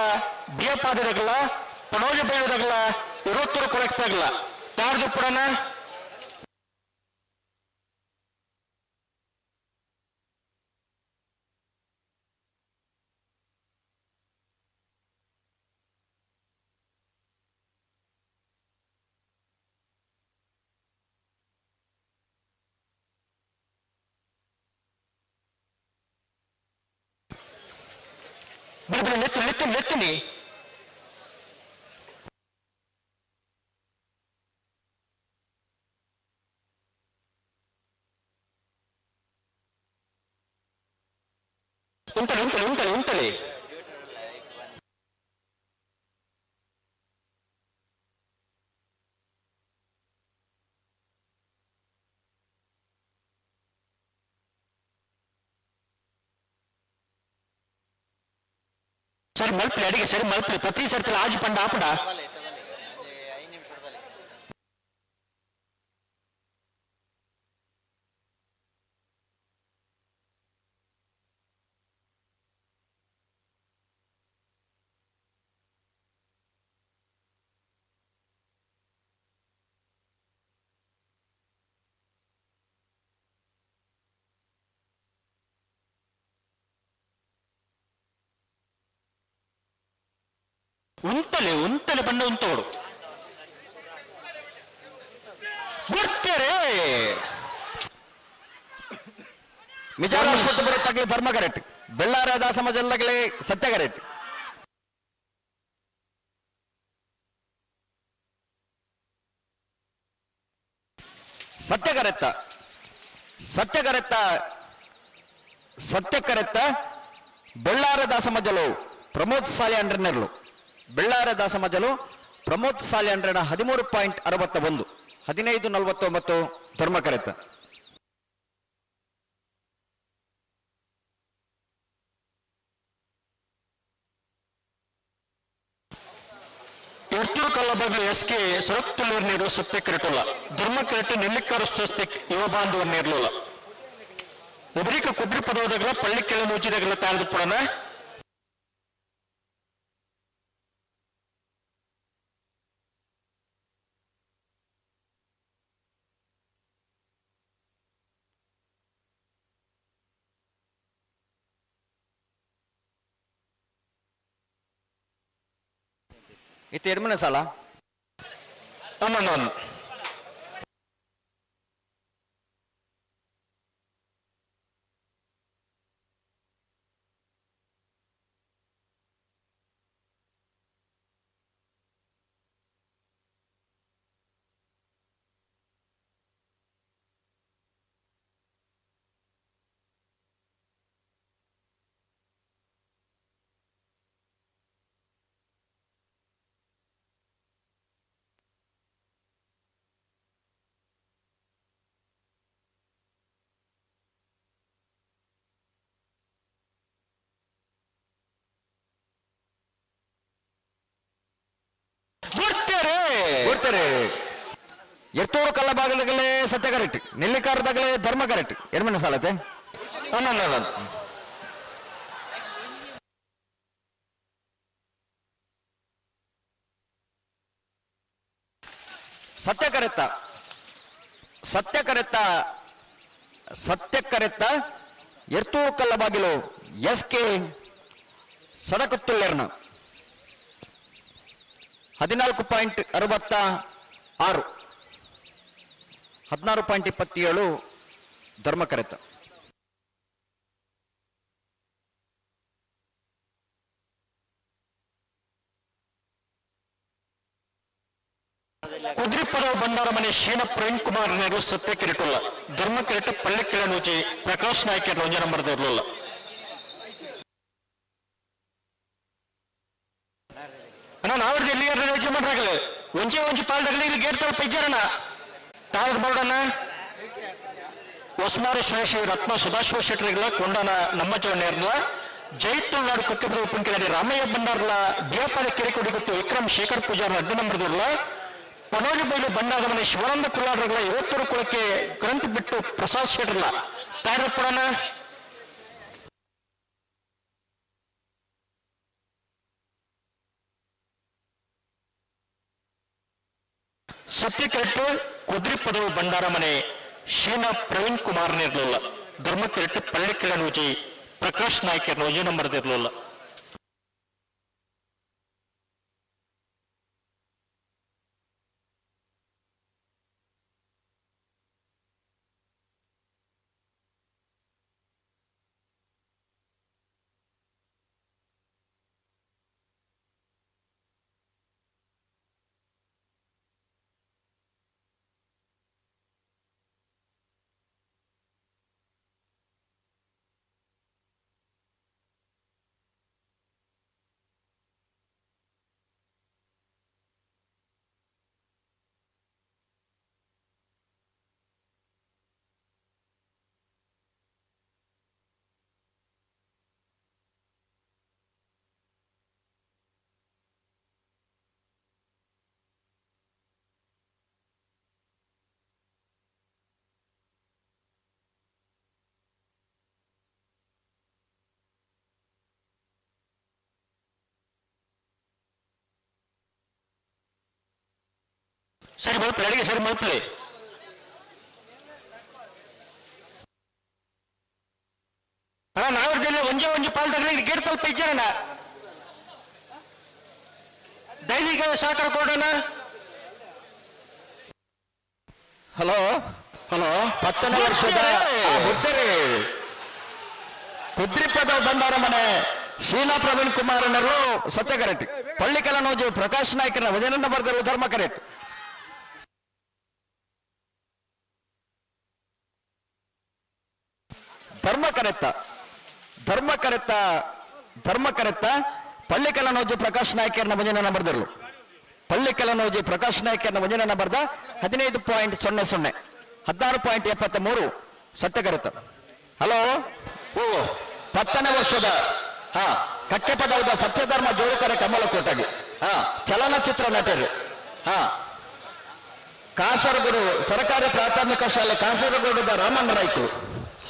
ಬಿಯಪಾದ ದಗಲ, ಪಣೋಜ ಬೈವ ದಗಲ, ಇರೋತ್ತೂರು ಕೊಳಕ್ ದಗಲ. ತಾರ್ದು ಪುಡನ ಬಿಡು, ನೆತ್ತು ನೆತ್ತು ನೆತ್ತುನಿ. ಉಂಟಲೆ ಉಂಟಲೆ ಉಂಟಲೆ ಉಂಟಲೆ. ಸರಿ ಮಲ್ಪಲಿ, ಅಡಿಗೆ ಸರಿ ಮಲ್ಪಲಿ. ಪ್ರತಿ ಸರ್ತಿ ಆಜಿ ಪಂಡ ಆಪಡ. ಉಂತಲೆ ಉಂತಲೆ ಬಣ್ಣ ಉಂತೋಡು ಬಿಡ್ತಾರೆ. ಮಿಜಾರ ಅಶ್ವತ್ಥಪುರ ತಗಲಿ ಧರ್ಮ ಕರೆಕ್ಟ್, ಬೆಳ್ಳಾರ ದಾಸಮಜಲ್ಲಗಲಿ ಸತ್ಯ ಕರೆಕ್ಟ್. ಸತ್ಯ ಕರೆತ್ತ, ಸತ್ಯ ಕರೆತ್ತ, ಸತ್ಯ ಕರೆತ್ತ ಬೆಳ್ಳಾರ ದಾಸಮಜಲು ಪ್ರಮೋದ್ ಸಾಲೆ ಅಂಡ್ರನೆರ್ಲು. ಬೆಳ್ಳಾರ ದಾಸಮಜಲು ಪ್ರಮೋದ್ ಸಾಲೆ ಅಂಡ್ರನ 13.61, 15.49 ಧರ್ಮ ಕರೆತ್ತ. ಎರ್ತೂರು ಕಲ್ಲಬಾಗ್ಲು ಎಸ್ ಕೆ ಸೊರಕ್ತುಳ್ಳೂರ್ ನೀರು ಸತ್ಯ ಕೆರಟುಲ್ಲ. ಧರ್ಮ ಕೆರಟು ನೆಲ್ಲಿಕಾರು ಸ್ವಸ್ತಿಕ್ ಯುವ ಬಾಂಧವರು ನೇರ್ಲುಲ್ಲ. ಒಬ್ಬರಿಕ ಕೊಬ್ಬರಿ ಪದವದಗಲ ಪಳ್ಳಿಕೆಳೆ ಮುಚ್ಚಿದಗಲ ತಾರದು ಪಡನ. ಇತ್ತೆ ಎಡ್ಮನೆ ಸಾಲ. 11. ಬರ್ತಾರೆ ಎತ್ತೂರು ಕಲ್ಲಬಾಗಲಗಲೇ ಸತ್ಯ ಕರೆಕ್ಟ್, ನೆಲ್ಲಿಕಾರದಾಗಲೇ ಧರ್ಮ ಕರೆಕ್ಟ್. ಎಡ್ಮನೆ ಸಾಲತೆ. 11. ಸತ್ಯ ಕರೆತ್ತ, ಸತ್ಯ ಕರೆತ್ತ, ಸತ್ಯ ಕರೆತ್ತ ಎರ್ತೂರು ಕಲ್ಲಬಾಗಿಲು ಎಸ್ ಕೆ ಸಡಕತ್ತುಲ್ಲೇರ್ನ 14.66, 16.27 ಧರ್ಮ ಕರೆತ. ಕುದ್ರಿಪದ ಬಂಡಾರ ಮನೆ ಶೀನ ಪ್ರವೀಣ್ ಕುಮಾರ್ ನೆರು ಸತ್ಯ ಕಿರಿಟುಲ್ಲ ಧರ್ಮ ಕಿರಿಟ ಪಳ್ಳಿಕ್ಕಿಳ ನೂಜಿ ಪ್ರಕಾಶ್ ನಾಯ್ಕರ್ ಒಂಜ ನಂಬರ್ ಇರಲಿಲ್ಲ. ಅಣ್ಣ ನಾವ್ದು ಎಲ್ಲಿ ಯೋಚನೆ ಮಾಡ್ರಾಗಲಿ ಒಂಜೆ ಒಂಜಿ ಪಾಲ್ದಾಗಲಿ ಇಲ್ಲಿ ಗೇಟ್ ತಲುಪ ಇಜ್ಜಾರಣ್ಣ ತಾಳದ ಬೋರ್ಡಣ್ಣ ಹೊಸ್ಮಾರಿ ಸುರೇಶ್ ರತ್ನ ಸದಾಶಿವ ಶೆಟ್ಟರಿಗಳ ಕೊಂಡನ ನಮ್ಮ ಜವನೇರ್ನ ಜೈ ತುಳುನಾಡು ಕೊಕ್ಕೆಬರ ಉಪ್ಪಿನಕಾಯಿ ರಾಮಯ್ಯ ಬಂಡಾರ್ಲ ಬಿಯಪಾಲ ಕೆರೆಕೊಡಿ ಗೊತ್ತು ವಿಕ್ರಮ್ ಶೇಖರ್ ಪೂಜಾರ್ ಅಡ್ಡ ನಂಬರ್ದಿರ್ಲ ಪನೋಲಿ ಬೈಲು ಬಂಡಾದ ಮನೆ ಶಿವಾನಂದ ಕುಲಾಡ್ರಗಳ 50 ಕುಳಕ್ಕೆ ಗ್ರಂಥ ಬಿಟ್ಟು ಪ್ರಸಾದ್ ಶೆಟ್ಟರ್ಲ ತಾರಪ್ಪಣ. ಸತ್ಯಕೆರೆಟ್ಟು ಕುದ್ರಿಪದವು ಬಂಡಾರ ಮನೆ ಶೀನಾ ಪ್ರವೀಣ್ ಕುಮಾರ್ ಇರಲಿಲ್ಲ ಧರ್ಮಕೆರೆಟ್ಟು ಪಳ್ಳಿಕ್ಕಿಳ ನೂಜಿ ಪ್ರಕಾಶ್ ನಾಯ್ಕರ್ ನೂಜಿ ನಂಬರ್ ಇರಲಿಲ್ಲ. ಸರಿ ಮಲ್ಪಲೆ ಅಡಿಗೆ ಸರಿ ಮಲ್ಪಲೆ. ಅಣ್ಣ ನಾವ್ರದೆಲ್ಲ ಒಂಜೆ ಒಂಜಿ ಪಾಲ್ದಾಗಲಿ ಗೇಟ್ ತಲುಪ ಇಜ್ಜಾರಣ್ಣ ಡೈಲಿಗೆ ಸಹಕಾರ ಕೊಡೋಣ. ಹಲೋ ಹಲೋ 10ನೇ ವರ್ಷದ ಹುದ್ದರಿ ಕುದ್ರಿಪದ ಬಂಡಾರ ಮನೆ ಶೀಲಾ ಪ್ರವೀಣ್ ಕುಮಾರ್ ಅನ್ನರು ಸತ್ಯ ಕರೆಕ್ಟ್, ಪಳ್ಳಿಕಲ ನೋಜು ಪ್ರಕಾಶ್ ನಾಯ್ಕರ ವಜನನ್ನ ಬರೆದರು ಧರ್ಮ ಕರೆಕ್ಟ್. ಧರ್ಮ ಕರೆತ್ತ, ಧರ್ಮ ಕರೆತ್ತ, ಧರ್ಮ ಕರೆತ್ತ ಪಳ್ಳಿಕಲ ನೋಜು ಪ್ರಕಾಶ್ ನಾಯ್ಕರ್ನ ಭಜನ ಬರೆದರು. ಪಳ್ಳಿಕಲ ನೋಜು ಪ್ರಕಾಶ್ ನಾಯ್ಕರ್ನ ಭಜನ ಬರೆದ 15.00, 16.73 ಸತ್ಯ ಕರೆತ್ತ. ಹಲೋ ಓ 10ನೇ ವರ್ಷದ ಹಾ ಕಟ್ಟೆಪದವದ ಸತ್ಯಧರ್ಮ ಜೋರುಕರೆ ಕಮಲಕೋಟಗಿ ಹಾ ಚಲನಚಿತ್ರ ನಟರು ಹಾ ಕಾಸರಗೋಡು ಸರ್ಕಾರಿ ಪ್ರಾಥಮಿಕ ಶಾಲೆ ಕಾಸರಗೋಡದ ರಾಮಣ್ಣ ರಾಯ್ಕು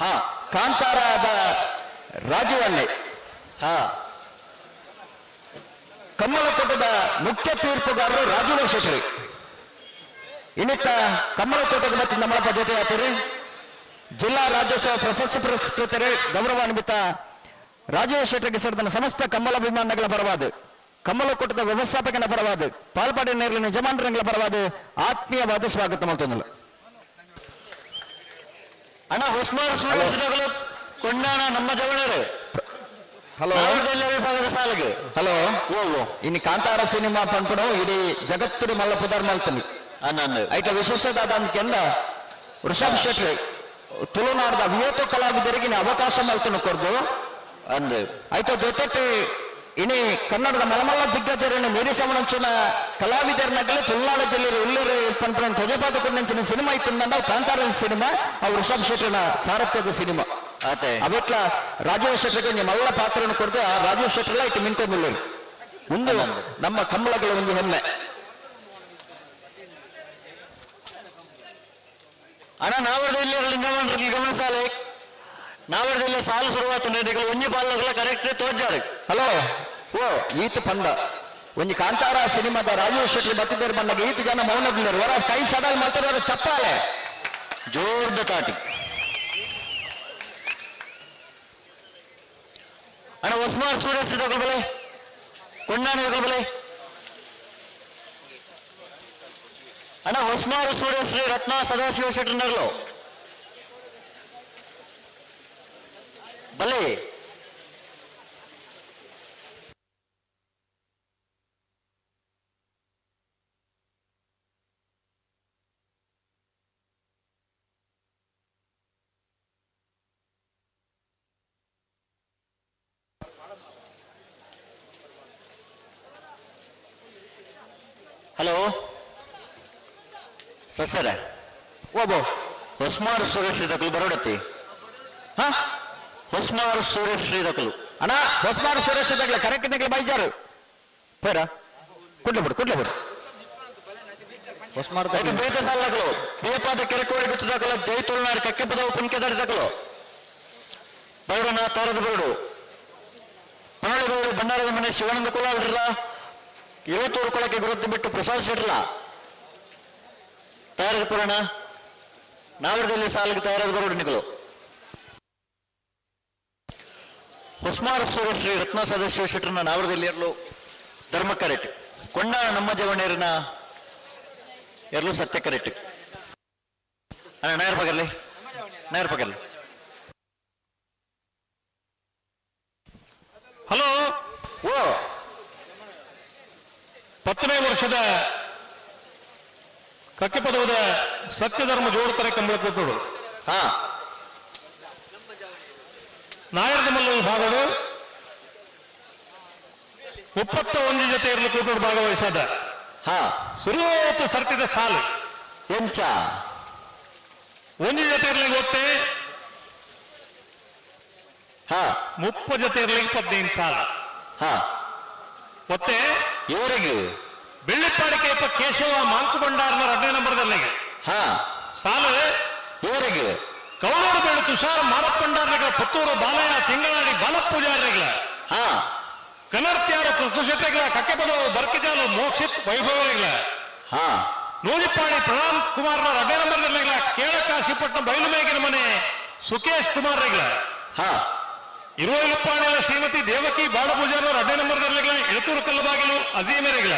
ಹಾ ಕಾಂತಾರದ ರಾಜೀವಣ್ಣೆ ಹಾ ಕಮ್ಮಲಕೋಟದ ಮುಖ್ಯ ತೀರ್ಪುಗಾರರು ರಾಜೀವ ಶೆಟ್ಟರಿ. ಇನ್ನಿತ್ತ ಕಮ್ಮಲಕೋಟದ ಮತ್ತು ನಮ್ಮಳಪ್ಪ ಜೊತೆ ಆತರಿ ಜಿಲ್ಲಾ ರಾಜ್ಯೋತ್ಸವ ಪ್ರಶಸ್ತಿ ಪುರಸ್ಕೃತರೇ ಗೌರವಾನ್ವಿತ ರಾಜೀವ ಶೆಟ್ಟರಿಗೆ ಸೇರಿದ ಸಮಸ್ತ ಕಮ್ಮಲಾಭಿಮಾನಿಗಳ ಪರವಾದ ಕಮಲಕೋಟದ ವ್ಯವಸ್ಥಾಪಕನ ಪರವಾದ ಪಾಲ್ಪಾಡಿ ನೇರಲಿನ ಯಜಮಾನರಂಗಳ ಪರವಾದ ಆತ್ಮೀಯವಾದ ಸ್ವಾಗತ ಮಾಡ್ತೊಂದಿಲ್ಲ. ಅಣ್ಣ ಹೊಸ್ಮಾರು ಸುರೇಶ್ ಕೊಂಡಾಣ ನಮ್ಮ ಜವಳರು. ಹಲೋ ವಿಭಾಗದ ಸಾಲಿಗೆ. ಹಲೋ, ಇನ್ನು ಕಾಂತಾರ ಸಿನಿಮಾ ಪನ್ಪುಡು ಇಡೀ ಜಗತ್ತಿನ ಮಲ್ಲ ಪುದರ್ ಮಲ್ತನಿ. ಐತ ವಿಶೇಷದಾದ ಕೆಂದ ಋಷಭ್ ಶೆಟ್ಟಿ ತುಳುನಾಡದ ವಿಯೋತ ಕಲಾವಿದರಿಗೆ ಅವಕಾಶ ಮಲ್ತನು ಕೊರ್ದು ಅಂದ್. ಐತ ಜೊತೆಗೆ ಇನಿ ಕನ್ನಡದ ಮಲಮಲ್ಲ ದಿಗ್ಗಜರನ್ನು ಮೀರಿಸಮನಂಚಿನ ಕಲಾವಿದರನ್ನಗಲಿ ತುಳುನಾಡು ಜಿಲ್ಲೆ ಉಳ್ಳೂರು ಪನ್ಪುನ ತೊಜಪಾದ ಕೊಂದಂಚಿನ ಸಿನಿಮಾ ಇತ್ತಂದ ಕಾಂತಾರ ಸಿನಿಮಾ, ಅವು ಋಷಭ್ ಶೆಟ್ಟಿನ ಸಾರಥ್ಯದ ಸಿನಿಮಾ. ಅವೆಟ್ಲ ರಾಜೀವ್ ಶೆಟ್ಟಿಗೆ ಮಲ್ಲ ಪಾತ್ರವನ್ನು ಕೊಡ್ದು ಆ ರಾಜೀವ್ ಶೆಟ್ಟರ್ಲ ಇಟ್ಟು ಮಿಂಕೊಂದಿಲ್ಲ. ಒಂದು ನಮ್ಮ ಕಂಬಳಗಳ ಒಂದು ಹೆಮ್ಮೆ. ಅಣ್ಣ ನಾವರದಲ್ಲಿ ಲಿಂಗಮನ್ರಿಗೆ ಗಮನ ಸಾಲೆ ನಾವರದಲ್ಲಿ ಸಾಲು ಶುರುವಾತು ಒಂಜಿ ಪಾಲಗಳ ಕರೆಕ್ಟ್ ತೋಜಾರು. ಹಲೋ, ಓ ಈತ ಪಂಡ ಒಂಜಿ ಕಾಂತಾರ ಸಿನಿಮಾದ ರಾಜೀವ್ ಶೆಟ್ಟಿ ಬತ್ತಿದ್ದಾರೆ ಬಂದಾಗ ಈತ ಜನ ಮೌನ ಬಿಲ್ಲರು ಹೊರ ಕೈ ಸಡಲ್ ಮಾಡ್ತಾರೆ ಚಪ್ಪಾಳೆ ಜೋರ್ದ ತಾಟಿ. ಅಣ್ಣ ಹೊಸ್ಮಾರ್ ಸುರೇಶ್ ತಗೊಳ್ಬಲೆ ಕೊಂಡಾಣ ತಗೊಳ್ಬಲೆ. ಅಣ್ಣ ಹೊಸ್ಮಾರು ಸೂರ್ಯ ಶ್ರೀ ರತ್ನ ಸದಾಶಿವ ಶೆಟ್ಟರ್ ನಗಲು ಬಲೆ. ಹಲೋ ಸಸ್ಸರ ಓಬೋ ಹೊಸ್ಮಾರು ಸುರೇಶ್ ದಕಲು ಬರೋಡತಿ. ಹಾ ಹೊಸ್ಮಾರು ಸುರೇಶ್ ಶ್ರೀ ದಕಲು. ಅಣ್ಣ ಹೊಸ್ಮಾರು ಸುರೇಶ್ ದಕಲು ಕರೆಕ್ಟ್ ನಗಲು ಬೈಜಾರು ಪೇರ ಕುಡ್ಲೆ ಬಿಡು ಕುಡ್ಲೆ ಬಿಡು ಹೊಸ್ಮಾರು ಬೇತ ಸಾಲಗಳು ಬೇಪಾದ ಕೆರೆಕೋಳಿ ಗುತ್ತದಕಲ ಜೈ ತುಳುನಾಡು ಕಕ್ಕೆ ಪದವು ಪುನ್ಕೆದಾಡಿ ದಕಲು ಬರಡನ ತಾರದ ಬರಡು ಪನಳಿ ಬರಡು ಭಂಡಾರದ ಮನೆ ಶಿವಾನಂದ ಕುಲಾಲ್ರಲ್ಲ ಇವತ್ತೂರು ಕೊಳಕ್ಕೆ ಗುರುತು ಬಿಟ್ಟು ಪ್ರಸಾದ್ ಶೆಟ್ರಲ್ಲ ತಯಾರದ ಪುರಾಣ ನಾವರದಲ್ಲಿ ಸಾಲಿಗೆ ತಯಾರಾದ ಬರೋಡು ನಿಕಲು. ಹೊಸ್ಮಾರ ಶ್ರೀ ರತ್ನ ಸದಸ್ಯ ಶೆಟ್ಟರ್ನ ನಾವರದಲ್ಲಿ ಇರಲು ಧರ್ಮ ಕರೆಕ್ಟ್ ಕೊಂಡಾಣ ನಮ್ಮ ಜವಣೇರನ ಎರಲು ಸತ್ಯ ಕರೆಕ್ಟ್. ಅಣ್ಣ ನಾಯರ್ ಪಗರ್ಲಿ ನಾಯರ್ ಪಗರ್ಲಿ. ಹಲೋ, ಓ 10ನೇ ವರ್ಷದ ಕಕ್ಕೆಪದವದ ಸತ್ಯಧರ್ಮ ಜೋಡುತ್ತಾರೆ ಕಂಬಳ ಕೊಟ್ಟರು. ನಾಯರದ ಮಲ್ಲ ವಿಭಾಗಗಳು 31 ಜೊತೆ ಇರಲು ಕೂಟೋಡು ಭಾಗವಹಿಸಾದ. ಸುರುವತ್ತು ಸರ್ತಿದ ಸಾಲು ಎಂಚ ಒಂದು ಜೊತೆ ಇರ್ಲಿಕ್ಕೆ ಒತ್ತೆ 30 ಜೊತೆ ಇರ್ಲಿಕ್ಕೆ 15 ಸಾಲ. ಒತ್ತೆ ಇವರಿಗೆ ಬೆಳ್ಳಿಪ್ಪಾಡಿ ಕೇಪ ಕೇಶವ ಮಾಂಕು ಭಂಡಾರನ 2ನೇ ನಂಬರ್ದಲ್ಲಿ ಸಾಲು ಇವರಿಗೆ ಕೌಳೂರು ಬೇಳು ತುಷಾರ ಮಾರಪ್ಪಂಡಾರನಿಗಳ ಪುತ್ತೂರು ಬಾಲಯ್ಯ ತಿಂಗಳಾಡಿ ಬಾಲಪೂಜಾರಿಗಳ ಕನ್ನಡತ್ಯಾರು ಕೃಷ್ಣ ಶೆಟ್ಟಿಗಳ ಕಕ್ಕೆಪದವು ಬರ್ಕಿಜಾಲು ಮೋಕ್ಷಿತ್ ವೈಭವರಿಗಳ ನೂಜಿಪ್ಪಾಡಿ ಪ್ರಣಾಮ್ ಕುಮಾರ್ನ 2ನೇ ನಂಬರ್ದಲ್ಲಿ ಕೇಳಕಾಶಿಪಟ್ಟಣ ಬಯಲುಮೇಗಿನ ಮನೆ ಸುಕೇಶ್ ಕುಮಾರ್ ರೆಗ್ಲ ಇರುವೈಲುಪ್ಪಾಣಿಯ ಶ್ರೀಮತಿ ದೇವಕಿ ಬಾಡಪೂಜಾರನ 2ನೇ ನಂಬರ್ದಲ್ಲಿ ಎಳತೂರು ಕಲ್ಲಬಾಗಿಲು ಅಜೀಮೆರೆಗಳ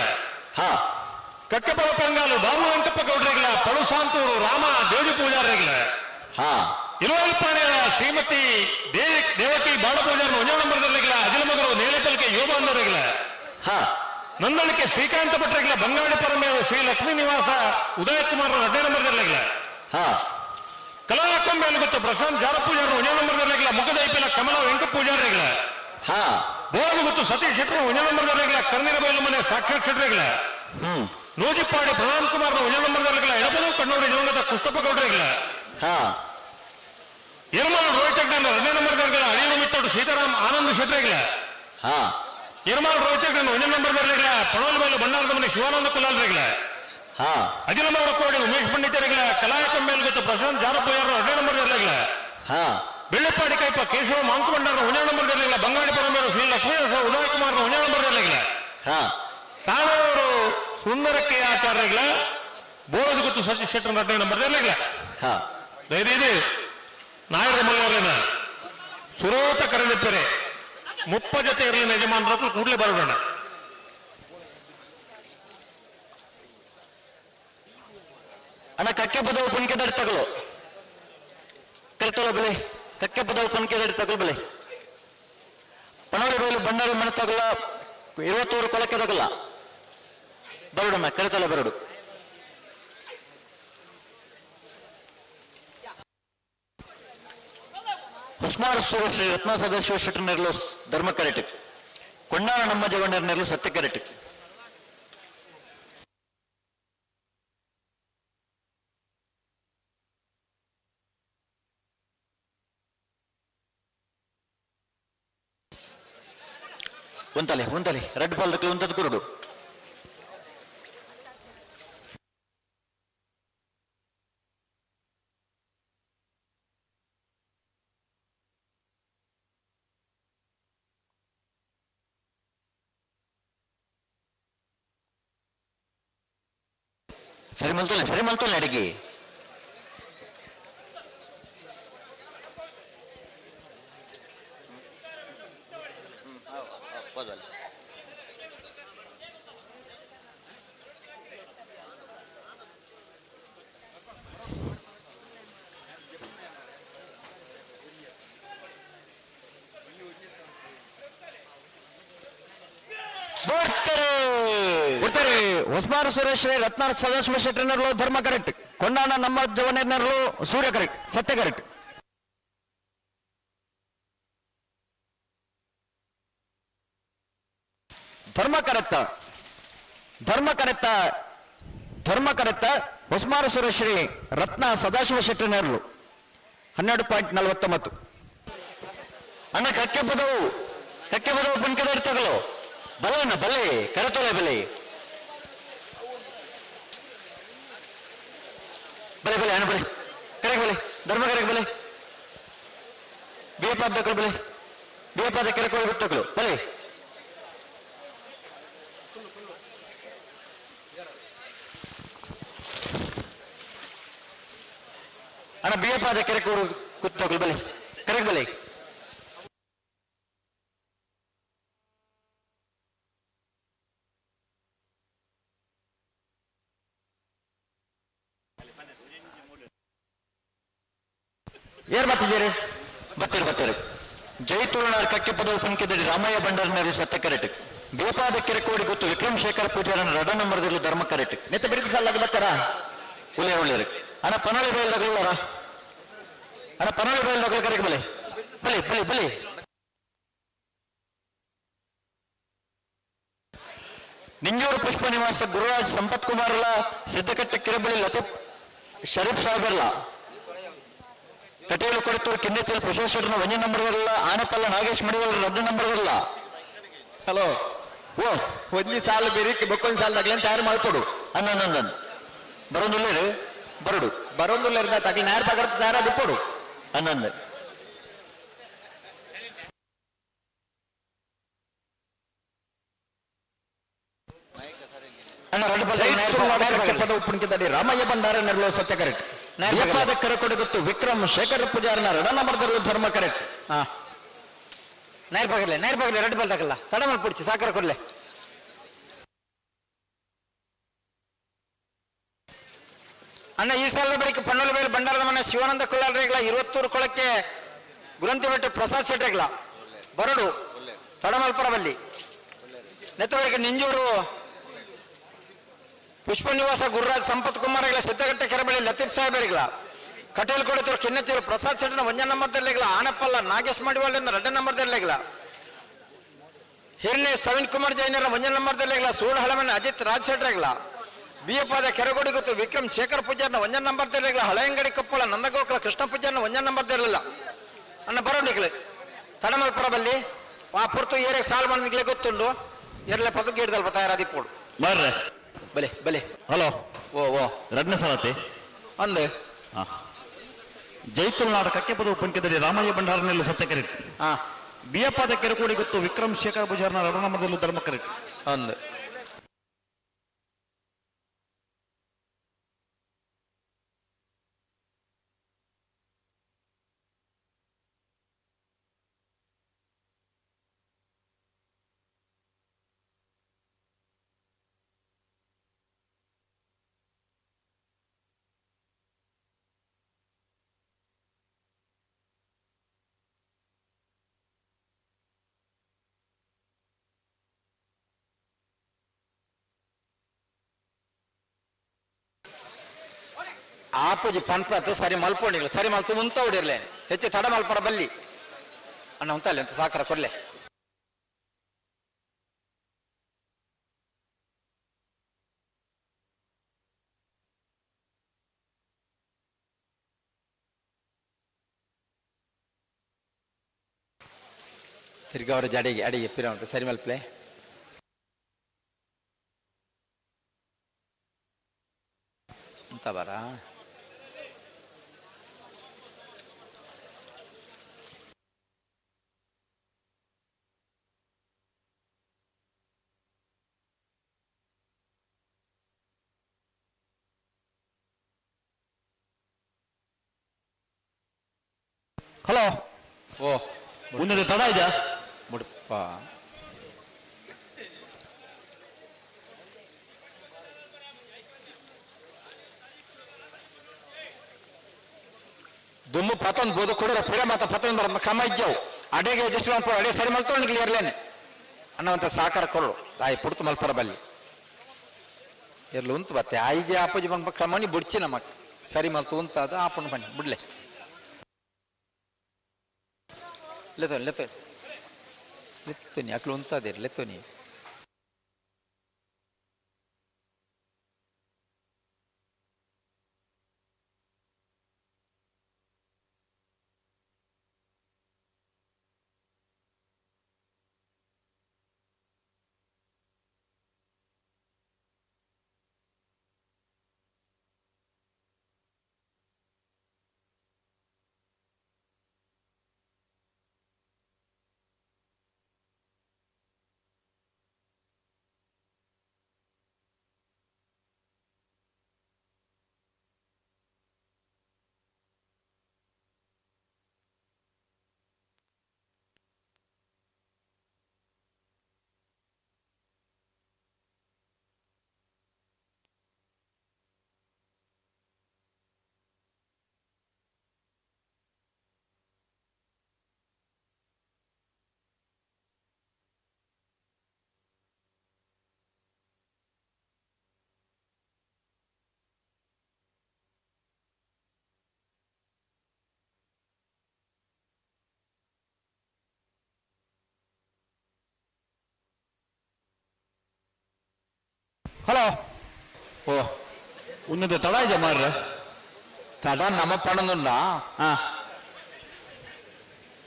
ಕಕ್ಕೆಪದ ಪೆಂಗಾಲು ಬಾಬು ವೆಂಕಪ್ಪ ಗೌಡ್ರೆಗಳ ಪಳುಸಾಂತೂರು ರಾಮ ದೇವಿ ಪೂಜಾರಿಗಳ ಇರುವೈಲುಪ್ಪಾಣಿಯ ಶ್ರೀಮತಿ ದೇವಕಿ ಬಾಡಪೂಜಾರನ 1ನೇ ನಂಬರ್ದಲ್ಲಿ ಅಜಿಲಮಗರು ನೇಲೆಪಲ್ಕೆ ಯೋಬಾಂದವರೆಗಳ ನಂದಳಿಕೆ ಶ್ರೀಕಾಂತ ಭಟ್ರೆಗಳ ಬಂಗಾಡಿ ಪರಮೇರು ಶ್ರೀ ಲಕ್ಷ್ಮೀ ನಿವಾಸ ಉದಯ ಕುಮಾರ್ 2ನೇ ನಂಬರ್ದಲ್ಲಿ ಕಲಾಕೊಂಬೇಲು ಗೊತ್ತು ಪ್ರಶಾಂತ್ ಜಾರಪೂಜಾರರು 1ನೇ ನಂಬರ್ದಲ್ಲಿ ಮುಖದೈಪಿಲ ಕಮಲ ವೆಂಕಟ ಪೂಜಾರಿಗಳ ಬೋರ್ಡು ಗೊತ್ತು ಸತೀಶ್ ಶೆಟ್ಟರು 1ನೇ ನಂಬರ್ದಲ್ಲಿ ಕರ್ನಿರಬೈಲು ಮನೆ ಸಾಕ್ಷಾತ್ ಶೆಟ್ಟರೆಗಳ ನೂಜಿಪ್ಪಾಡಿ ಪ್ರಣಾಮ್ ಕುಮಾರ್ 1ನೇ ನಂಬರ್ದಲ್ಲಿ ಎಡಬದು ಕಣ್ಣೂರು ದಿವಂಗತ ಕುಷ್ಟಪ್ಪ ಗೌಡ್ರೆಗಳ ಯರ್ಮಾಲ್ ರೋಹಿತ್ 2ನೇ ನಂಬರ್ದಲ್ಲಿ ಅಳಿಯೂರು ಮಿತ್ತೋಡು ಸೀತಾರಾಮ್ ಆನಂದ್ ಶೆಟ್ಟರೆಗಳ ಯರ್ಮಾಲ್ ರೋಹಿತ್ 1ನೇ ನಂಬರ್ದಲ್ಲಿ ಪಣೋಲ್ ಬೈಲು ಭಂಡಾರದ ಮನೆ ಶಿವಾನಂದ ಕುಲಾಲ್ರೆಗಳ ಅಜಿಲಮವರ ಕೋಡಿ ಉಮೇಶ್ ಪಂಡಿತರಿಗಳ ಕಲಾಯಕ ಗೊತ್ತು ಪ್ರಶಾಂತ್ ಜಾರಪ್ಪಯ್ಯರು 2ನೇ ನಂಬರ್ದಲ್ಲಿ ಬೆಳ್ಳಿಪ್ಪಾಡಿ ಕೈಪ ಕೇಶವ ಮಾಂಕು ಭಂಡಾರ 1ನೇ ನಂಬರ್ದಲ್ಲಿ ಬಂಗಾಡಿ ಪರಮೇರು ಶ್ರೀ ಲಕ್ಷ್ಮೀ ಉದಯ ಕುಮಾರ್ 1ನೇ ನಂಬರ್ದಲ್ಲಿ ಸಾಣವರು ಸುಂದರಕ್ಕೆ ಆಚಾರ್ಯಗಳ ಬೋಳದ ಗೊತ್ತು ಸತೀಶ್ ಶೆಟ್ಟರ್ 2ನೇ ನಂಬರ್ದಲ್ಲಿ ಧೈರ್ಯ ಇದು ನಾಯರ ಮಲ್ಲವರೇನ ಸುರೋತ ಕರೆದಿಪ್ಪರೆ 30 ಜೊತೆ ಇರಲಿ ಯಜಮಾನರ ಕೂಡಲೇ ಬರೋಣ. ಅಣ್ಣ ಕಕ್ಕೆ ಪದವು ಪುನ್ಕೆ ದಡಿ ತಗಲು ಕರೆತೋಲ ಬೆಲೆ ಕಕ್ಕೆ ಪದವು ಪುನ್ಕೆ ದಡಿ ತಗಲು ಬೆಲೆ ಪಣೋಳಿ ಬೈಲು ಬಂಡಾರಿ ಮನೆ ತಗಲ 21 ಕೊಳಕೆ ತಗಲ ಬರಡಣ್ಣ ಕರೆತೋಲ ಬರಡು. ಹೊಸ್ಮಾರ ಶ್ರೀ ರತ್ನ ಸದಾಶಿವ ಶೆಟ್ಟರ್ನೆರಲು ಧರ್ಮ ಕರೆಟ್ ಕೊಂಡಾಣ ನಮ್ಮ ಜವಣ್ಣರ್ನೆರಲು ಸತ್ಯ ಕರೆಟ್. ಉಂತಲೆ ಉಂತಲೆ ರೆಡ್ ಬಾಲ್ ಉಂತದ ಕುರುಡು. ಸರಿ ಮಲ್ತೋಲೆ ಸರಿ ಮಲ್ತೋಲೆ ಅಡಿಗೆ. ಹೊಸ್ಮಾರು ಸುರೇಶ್ ರತ್ನಾರ್ ಸದಾಶಿವ ಶೆಟ್ಟರ್ನರ್ಲು ಧರ್ಮ ಕರೆಕ್ಟ್ ಕೊಂಡಾಣ ನಮ್ಮ ಜವನೇರ್ನರ್ಲು ಸೂರ್ಯ ಕರೆಕ್ಟ್ ಸತ್ಯ ಕರೆಕ್ಟ್. ಧರ್ಮ ಕರೆಕ್ತ ಧರ್ಮ ಕರೆಕ್ತ ಧರ್ಮ ಕರೆಕ್ತ ಹೊಸ್ಮಾರು ಸುರೇಶ್ರೀ ರತ್ನ ಸದಾಶಿವ ಶೆಟ್ಟರ್ನರ್ಲು 12.49. ಅಣ್ಣ ಕಕ್ಕೆ ಪದವು ಕಕ್ಕೆ ಪದವು ಪುನ್ಕೆದಡಿ ತಗಲು ಬಲೆ ಅಣ್ಣ ಬಲೆ ಕರೆತೋಲೆ ಬಲೆ ಬಲೆ ಬಲೆ ಅಣ್ಣ ಬಲೆ ಕರೆಗೆ ಬಲೆ ಧರ್ಮ ಕರೆಗೆ ಬಲೆ ಬಿಯಪಾದಕ್ಕಲು ಬಲೆ ಬಿಯಪಾದ ಕೆರೆಕೋಳಿ ಗುತ್ತಕಲು ಬಲೆ. ಅಣ್ಣ ಬಿಯಪಾದ ಕೆರೆಕೋಡು ಕುತ್ತಕಲು ಬಲೆ ಕರೆಗೆ ಬಲೆ. ಏರ್ ಬರ್ತಿದ್ದೀರಿ? ಬತ್ತೀರಿ ಬತ್ತೀರಿ. ಜೈತುಳನಾರ್ ಕಕ್ಕೆ ಪದವು ಪುನ್ಕೆದಡಿ ರಾಮಯ್ಯ ಬಂಡಾರನರು ಸತ್ಯ ಕರೆಟ್ ಗೋಪಾದ ಕೆರೆಕೋಡಿ ಗೊತ್ತು ವಿಕ್ರಮ್ ಶೇಖರ್ ಪೂಜಾರನ ರಡ ನಂಬರ್ದಲ್ಲಿ ಧರ್ಮ ಕರೆಟ್. ನೆತ್ತ ಬಿರುಕು ಸಾಲಾಗಿ ಬರ್ತಾರಾ? ಉಳಿಯ ಉಳಿಯರು ಅಣ್ಣ ಪನೋಳಿ ಬೈಲ್ದಾಗಲ್ಲಾರ ಅಣ್ಣ ಪನೋಳಿ ಬೈಲ್ದಾಗಲು ಕರೆಗೆ ಬಲೆ ಬಲೆ ಬಲೆ ಬಲೆ. ನಿಂಜೂರು ಪುಷ್ಪ ನಿವಾಸ ಗುರುರಾಜ್ ಸಂಪತ್ ಕುಮಾರ್ಲ ಸಿದ್ದಕಟ್ಟೆ ಕಿರಬಳಿ ಲತೀಫ್ ಶರೀಫ್ ಸಾಹೇಬರ್ಲ ಕಟೀಲು ಕೊಡತೂರು ಕಿನ್ನೆಚ್ಚಲ್ ಪ್ರಶಾಂತ್ ಶೆಟ್ಟರ್ನ ಒಂದೇ ನಂಬರ್ದಲ್ಲ ಆನೆಪಲ್ಲ ನಾಗೇಶ್ ಮಡಿವಾಳ ರಡ್ಡು ನಂಬರ್ದಲ್ಲ. ಹಲೋ ಓ ಒಂಜಿ ಸಾಲು ಬೇರೆ ಬೊಕ್ಕೊಂದು ಸಾಲು ತಗ್ಲೇನು ತಯಾರು ಮಾಡ್ಕೊಡು. ಅಂದ ಅಂದ ಬರೋದುಲ್ಲೇರು ಬರಡು ಬರೋದುಲ್ಲೇರ್ದ ತಗ್ಲಿ ನೇರ ಪಗಡ್ತ ತಯಾರಾದ ಪೊಡು. ಅಂದಂದ ಅಣ್ಣ ರಡ್ಡು ಪದ ಉಪ್ಪುಣಿಕೆದಡಿ ರಾಮಯ್ಯ ಭಂಡಾರ ನೆರಳು ಸತ್ಯ ಕರೆಕ್ಟ್. ನೇಪಾದ ಕರೆಕೊಡೆ ಗೊತ್ತು ವಿಕ್ರಮ್ ಶೇಖರ್ ಪೂಜಾರನ ರಡ ನಂಬರ್ದರು ಧರ್ಮ ಕರೆಕ್ಟ್. ನೇರ ಪಗರ್ಲೆ ನೇರ ಪಗರ್ಲೆ ರೆಡ್ ಬಾಲ್ ತಗಲ್ಲ ತಡ ಮಲ್ಪುಡ್ಚಿ ಸಾಕರ ಕೊರ್ಲೆ. ಅಣ್ಣ ಈ ಸಾಲದ ಬಳಿಕ ಪನ್ನೊಲ ಬೇಲ್ ಭಂಡಾರದ ಮನೆ ಶಿವಾನಂದ ಕುಳ್ಳಾರ್ರೆಗಳ 21 ಕೊಳಕ್ಕೆ ಗುರಂತಿಬೆಟ್ಟು ಪ್ರಸಾದ್ ಶೆಟ್ಟರೆಗಳ ಬರಡು ತಡಮಲ್ಪರಬಲ್ಲಿ ನೆತ್ತವರೆಗೆ ನಿಂಜೂರು ಪುಷ್ಪ ನಿವಾಸ ಗುರುರಾಜ್ ಸಂಪತ್ ಕುಮಾರ್ಗಳ ಸಿದ್ದಗಟ್ಟೆ ಕೆರೆಬಳಿ ಲತೀಫ್ ಸಾಹೇಬರಿಗಳ ಕಟೇಲ್ ಕೊಡತೂರು ಕೆನ್ನಚೂರು ಪ್ರಸಾದ್ ಶೆಟ್ಟನ ಒಂಜ ನಂಬರ್ದಲ್ಲಿಗಳ ಆನಪ್ಪಲ್ಲ ನಾಗೇಶ್ ಮಡಿವಾಳನ ಎರಡನೇ ನಂಬರ್ದಲ್ಲಿಗಳ ಹಿರಣ್ಯ ಸವಿನ್ ಕುಮಾರ್ ಜೈನರ ಒಂಜ ನಂಬರ್ದಲ್ಲಿಗಳ ಸೂಳ್ ಹಳಮನೆ ಅಜಿತ್ ರಾಜ್ ಶೆಟ್ಟರ್ಗಳ ಬಿಯಪಾದ ಕೆರಗೋಡಿ ಗೊತ್ತು ವಿಕ್ರಮ್ ಶೇಖರ್ ಪೂಜಾರ್ನ ಒಂಜ ನಂಬರ್ದಲ್ಲಿಗಳ ಹಳೆಯಂಗಡಿ ಕೊಪ್ಪಳ ನಂದಗೋಕುಲ ಕೃಷ್ಣ ಪೂಜಾರ್ನ ಒಂಜ ನಂಬರ್ದಲ್ಲಿಲ್ಲ. ಅನ್ನ ಬರೋ ನಿಕ್ಲೆ ತಡಮಲ್ಪುರ ಬಲ್ಲಿ ಆ ಪುರ್ತು ಏರೆ ಸಾಲ್ ಮಾಡಿ ನಿಕ್ಲೆ ಗೊತ್ತುಂಡು ಎರಲೆ ಪದಕ್ಕೆ ಹಿಡ್ದಲ್ಪ ತಯಾರಾದಿಪ್ಪೋಡು. ಬರ್ರೆ ಬಲೆ ಬಲೆ. ಹಲೋ ಓ ಓ ರಡ್ನ ಸಲತೆ ಅಂದೆ ಜೈತುಲ್ನಾಡ ಕಕ್ಕೆ ಪದವು ಪಂಕ್ಯದಲ್ಲಿ ರಾಮಯ್ಯ ಭಂಡಾರನೆಲ್ಲ ಸತ್ಯ ಕರೆಕ್ಟ್. ಬಿಯಪ್ಪಾದ ಕೆರಕೋಡಿ ಗೊತ್ತು ವಿಕ್ರಮ್ ಶೇಖರ್ ಪೂಜಾರ್ನ ರಡನಮದಲ್ಲೂ ಧರ್ಮ ಕರೆಕ್ಟ್. ಅಂದೆ ಆಪುಜಿ ಪನ್ಪತ್ ಸರಿ ಮಲ್ಪೊಂಡಿಲ್ಲ ಸರಿ ಮಲ್ತು ಉಂತ ಹೊಡಿರ್ಲೆ ಹೆಚ್ಚು ತಡ ಮಲ್ಪರ ಬಲ್ಲಿ ಅಣ್ಣ ಉಂತಲ್ಲ ಅಂತ ಸಾಕರ ಕೊಡ್ಲೆ. ತಿರ್ಗಾ ಅವರ ಜಡೆಗೆ ಅಡಿಗೆ ಪಿರ ಉಂಟು ಸರಿ ಮಲ್ಪ್ಲೆ. ಅಂತ ಬರ ಹಲೋ. ಓ. ಮುಂದೆ ತಡ ಇದೆಯಾ? ಮುಡುಪ ದುಮ್ಮು ಪತೊಂದು ಬೋದು ಕೊಡರ ಪಿರ ಮಾತ ಪತೊಂದು ಬರ ಕ್ರಮ ಇಜ್ಜವು ಅಡೆಗೆ ಅಡ್ಜಸ್ಟ್ ಮಲ್ಪ ಅಡೆ ಸರಿ ಮಲ್ತೊಂಡು ಕ್ಲಿಯರ್ಲೇನೆ ಅನ್ನುವಂಥ ಸಹಕಾರ ಕೊರಡು ತಾಯಿ ಪುಡ್ತು ಮಲ್ಪರ ಬಲ್ಲಿ ಇರ್ಲು ಉಂತು ಬತ್ತೆ ಆಯ್ಜೆ ಆಪುಜಿ ಬಂಪ ಕ್ರಮನಿ ಬುಡ್ಚಿ ನಮಕ್ ಸರಿ ಮಲ್ತು ಉಂತ ಅದು ಆಪುಂಡು ಬನ್ನಿ ಬಿಡ್ಲೆ ಲೆತ್ತೋ ಲೆತ್ತೋ ಲೆತ್ತೋನಿ ಅಕ್ಲು ಉಂತಾದಿರ್ ಲೆತ್ತೋನಿ. ಹಲೋ. ಓ. ಉನ್ನದ ತಡ ಇದೆಯಾ ಮಾರ್ರೆ? ತಡ ನಮ್ಮ ಪಣದುಂಡ. ಹಾ.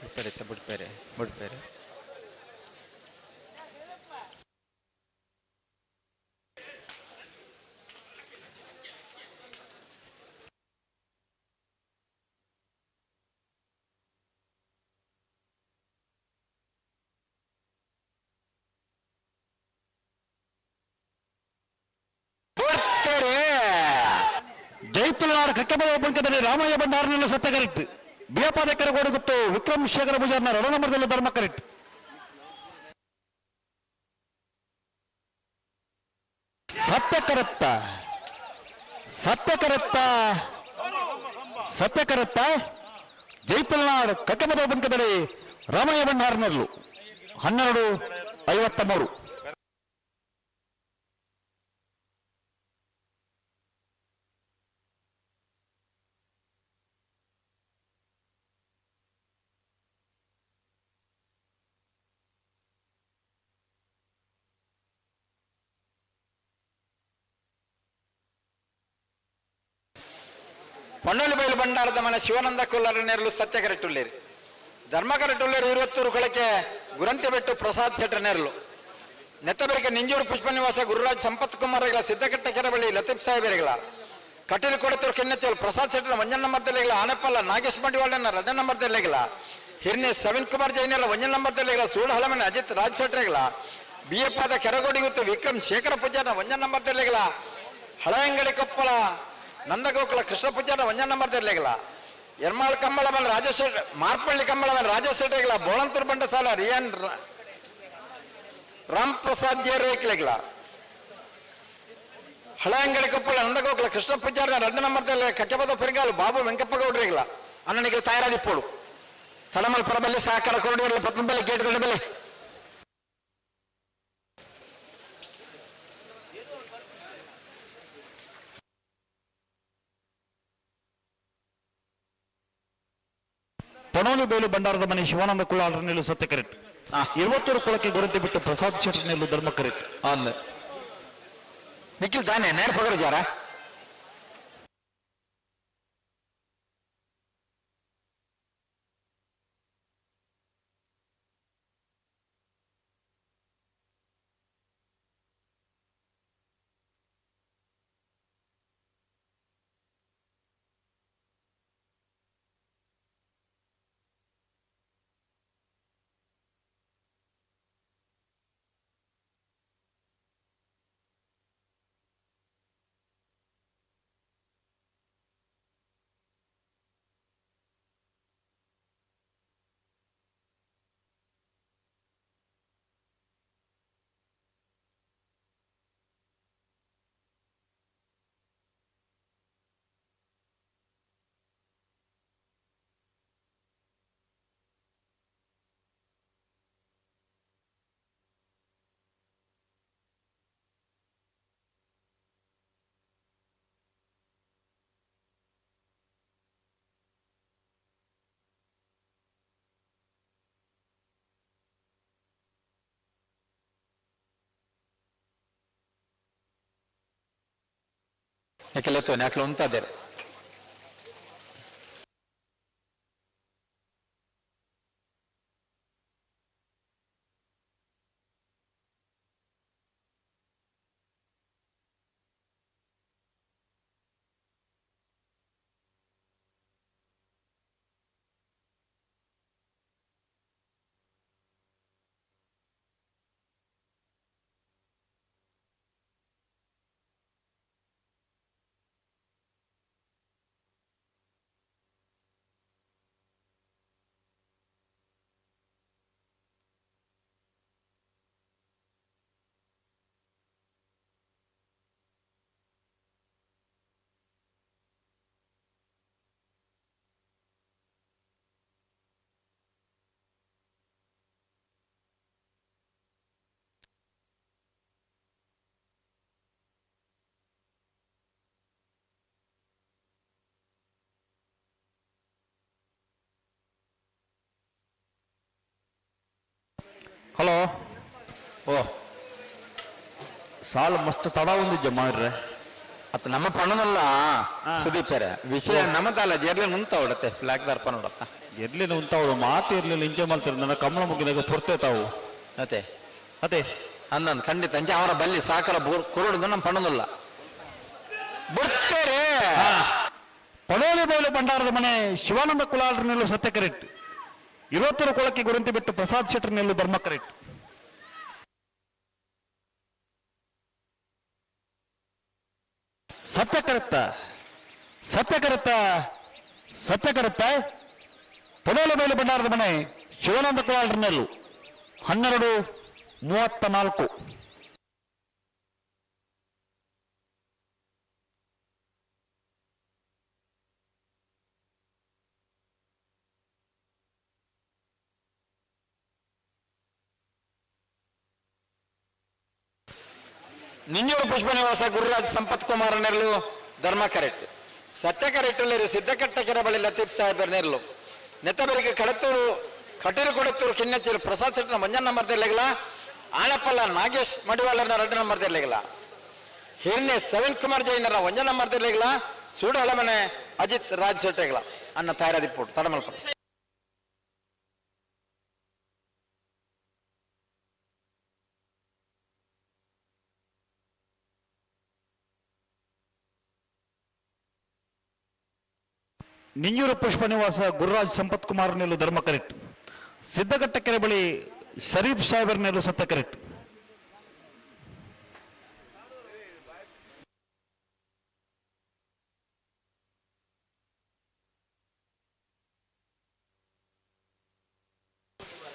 ಬಿಡ್ಪೇರೆ ಬಿಡ್ಪೇರೆ ಬಿಡ್ಪೇರೆ. ಜೈತುಲ್ನಾಡ್ ಕಕ್ಕೆಬಲ ಬಂಕದಲ್ಲಿ ರಾಮಯ್ಯ ಭಂಡಾರನನ್ನು ಸತ್ಯ ಕರೆಕ್ಟ್. ಬಿಯಪಾದ ಕೆರಗೋಡು ಗೊತ್ತು ವಿಕ್ರಮ್ ಶೇಖರ ಪೂಜಾರ್ನ ರಣನಂಬರದಲ್ಲಿ ಧರ್ಮ ಕರೆಕ್ಟ್. ಸತ್ಯ ಕರೆಕ್ಟ ಸತ್ಯ ಕರೆಕ್ಟ ಸತ್ಯ ಕರೆಕ್ಟ. ಜೈತುಲ್ನಾಡ್ ಕಕ್ಕೆಬಲ ಬಂಕದಲ್ಲಿ ರಾಮಯ್ಯ ಭಂಡಾರನಲ್ಲೂ 12:53. ಪೊನ್ನೊಳ್ಳಿ ಬೈಲು ಭಂಡಾರದ ಮನೆ ಶಿವಾನಂದ ಕೊಲ್ಲರ ನೇರಲು ಸತ್ಯ ಕರೆಟುಳ್ಳೇರಿ ಧರ್ಮ ಕರೆಟುಳ್ಳೇರಿ ಇರುವತ್ತೂರು ಕೊಳಕೆ ಗುರಂತೆ ಬೆಟ್ಟು ಪ್ರಸಾದ್ ಶೆಟ್ಟರ್ ನೇರಲು ನೆತ್ತಬೆರಕೆ ನಿಂಜೂರು ಪುಷ್ಪ ನಿವಾಸ ಗುರುರಾಜ್ ಸಂಪತ್ ಕುಮಾರ್ಗಳ ಸಿದ್ದಕಟ್ಟ ಕೆರಬಳ್ಳಿ ಲತೀಫ್ ಸಾಹೇಬರಿಗಳ ಕಟೀಲು ಕೊಡತೂರು ಕೆನ್ನತ್ತೇಲ್ ಪ್ರಸಾದ್ ಶೆಟ್ಟರ್ ಒಂಜನ್ ನಂಬರ್ದಲ್ಲಿಗಳ ಆನೆಪಲ್ಲ ನಾಗೇಶ್ ಮಡಿವಾಳನ ಎರಡನೇ ನಂಬರ್ದಲ್ಲಿಗಳ ಹಿರ್ನೆ ಸವಿನ್ ಕುಮಾರ್ ಜೈನರ ಒಂಜನ್ ನಂಬರ್ದಲ್ಲಿಗಳ ಸೂಡು ಹಳಮನೆ ಅಜಿತ್ ರಾಜ್ ಶೆಟ್ಟರ್ಗಳ ಬಿ ಎ ಪಾದ ಕೆರಗೋಡಿ ಮತ್ತು ವಿಕ್ರಮ್ ಶೇಖರ ಪೂಜಾರನ ಒಂಜನ್ ನಂಬರ್ದಲ್ಲಿಗಳ ಹಳೆಯಂಗಡಿ ಕೊಪ್ಪಳ ನಂದಗೋಕುಲ ಕೃಷ್ಣ ಪೂಜಾರ ಒಂಜನ್ ನಂಬರ್ದಲ್ಲಿಗಳ ಎರ್ಮಾಳ್ ಕಂಬಳ ಮೇಲೆ ರಾಜೇಶ್ ಮಾರ್ಪಳ್ಳಿ ಕಂಬಳ ಮೇಲೆ ರಾಜೇಶ್ ಶೆಟ್ಟರ್ಗಳ ಬೋಳಂತೂರು ಬಂಡಸಾಲ ರಿಯಾನ್ ರಾಮ್ ಪ್ರಸಾದ್ ಜೇರೇಕ್ಲೆಗಳ ಹಳೆಯಂಗಡಿ ಕೊಪ್ಪಳ ನಂದಗೋಕುಲ ಕೃಷ್ಣ ಪೂಜಾರನ ಎರಡನೇ ನಂಬರ್ದಲ್ಲಿ ಕಕ್ಕೆಪದ ಪೆರಿಗಾಲು ಬಾಬು ವೆಂಕಪ್ಪ ಗೌಡ್ರಿಗಳ ಅಣ್ಣನಿಗೆ ತಯಾರಾದಿಪ್ಪೋಡು ತಡಮಲ್ ಪರಬಲ್ಲಿ ಸಹಕಾರ ಕೊರಡಿ ಪತ್ನಬಲ್ಲಿ ಗೇಟ್ ದಡಬಲ್ಲಿ. ಪಣೋಲಿ ಬೈಲು ಭಂಡಾರದ ಮನೆ ಶಿವಾನಂದ ಕುಳ್ಳಾಳರ ನೆಲ್ಲು ಸತ್ಯ ಕರೆಕ್ಟ್. 21 ಕುಳಕ್ಕೆ ಗುರಂತಿ ಬಿಟ್ಟು ಪ್ರಸಾದ್ ಶೆಟ್ಟರ್ ನೆಲ್ಲು ಧರ್ಮ ಕರೆಕ್ಟ್. ಅಂದ್ ನಿಖಿಲ್ ತಾನೆ ನೇರ ಪಗರು ಜಾರ. ಯಾಕೆಲ್ಲ ಯಾಕೆ ಉಂತಾದೇರು. ಹಲೋ. ಓ ಸಾಲ ಮಸ್ತ್ ತಡ ಒಂದಿಜ್ಜ ಮಾರ್ರೆ. ಅತ್ತ ನಮ್ಮ ಪಣನಲ್ಲ ಸುದೀಪರೆ ವಿಷಯ ನಮ್ಮದಲ್ಲ ಜರ್ಲಿ ಮುಂತ ಹೊಡತೆ ಬ್ಲಾಕ್ ದರ್ಪ ನೋಡತ್ತ. ಎರ್ಲಿನ ಉಂತಾವಡು ಮಾತು ಇರ್ಲಿಲ್ಲ ಇಂಚೆ ಮಾಡ್ತಾರೆ ನನ್ನ ಕಮಲ ಮುಗಿದಾಗ ಪೊರ್ತೆ ತಾವು. ಅದೇ ಅದೇ ಅಂದಂದು ಖಂಡಿತ ಅಂಚೆ ಅವರ ಬಲ್ಲಿ ಸಾಕರ ಕುರುಡುದು ನಮ್ಮ ಪಣನಲ್ಲ ಬಿಡ್ತೇರೆ. ಪಡೋಲಿ ಬೈಲು ಭಂಡಾರದ ಮನೆ ಶಿವಾನಂದ ಕುಲಾಲ್ರ ನೆಲ್ಲು ಸತ್ಯ ಕರೆಕ್ಟ್. 21 ಕೊಳಕ್ಕೆ ಗುರಂತಿ ಬಿಟ್ಟು ಪ್ರಸಾದ್ ಶೆಟ್ಟರ್ ನೆಲ್ಲು ಧರ್ಮ ಕರೆಕ್ಟ್. ಸತ್ಯ ಕರೆಕ್ತ ಸತ್ಯ ಕರೆಕ್ತ ಸತ್ಯ ಕರೆಕ್ತ. ಪಡೋಲಿ ಬೈಲು ಭಂಡಾರದ ಮನೆ ಶಿವಾನಂದ ಕುಲಾಲ್ರ ನೆಲ್ಲು 12:34. ನಿಂಜೂರು ಪುಷ್ಪ ನಿವಾಸ ಗುರುರಾಜ್ ಸಂಪತ್ ಕುಮಾರ್ ನೆರಳು ಧರ್ಮ ಕರೆಕ್ಟ್. ಸತ್ಯ ಕರೆಕ್ಟ್ ಸಿದ್ದಕಟ್ಟ ಕೆರೆ ಬಳಿ ಲತೀಫ್ ಸಾಹೇಬರ್ ನೆರಳು. ನೆತ್ತಬೆರಿಗೆ ಕಡತೂರು ಕಟೀರು ಕೊಡತ್ತೂರು ಕಿನ್ನಚ್ಚೂರು ಪ್ರಸಾದ್ ಶೆಟ್ಟನ ಒಂಜನ್ ನಂಬರ್ ತೆರ್ಲಿಗಿಲ್ಲ. ಆಳಪ್ಪಲ್ಲ ನಾಗೇಶ್ ಮಡಿವಾಳರ್ನ 2 ನಂಬರ್ ತೆರ್ಲಿಗಿಲ್ಲ. ಹಿರ್ನೆ ಸವಿನ್ ಕುಮಾರ್ ಜೈನರ ಒಂಜನ್ ನಂಬರ್ ತೆರ್ಲಿಗಿಲ್ಲ. ಸೂಡು ಹಳಮನೆ ಅಜಿತ್ ರಾಜ್ ಶೆಟ್ಟೆಗಳ ಅನ್ನ ತಯಾರದಿಪ್ಪುಡು ತಡಮಲ್ಪ. ನಿಂಜೂರು ಪುಷ್ಪ ನಿವಾಸ ಗುರುರಾಜ್ ಸಂಪತ್ ಕುಮಾರ್ ನೆಲ್ಲು ಧರ್ಮ ಕರೆಕ್ಟ್. ಸಿದ್ದಘಟ್ಟ ಕೆರೆ ಬಳಿ ಶರೀಫ್ ಸಾಹೇಬರ್ ನೆಲ್ಲು ಸತ್ಯ ಕರೆಕ್ಟ್.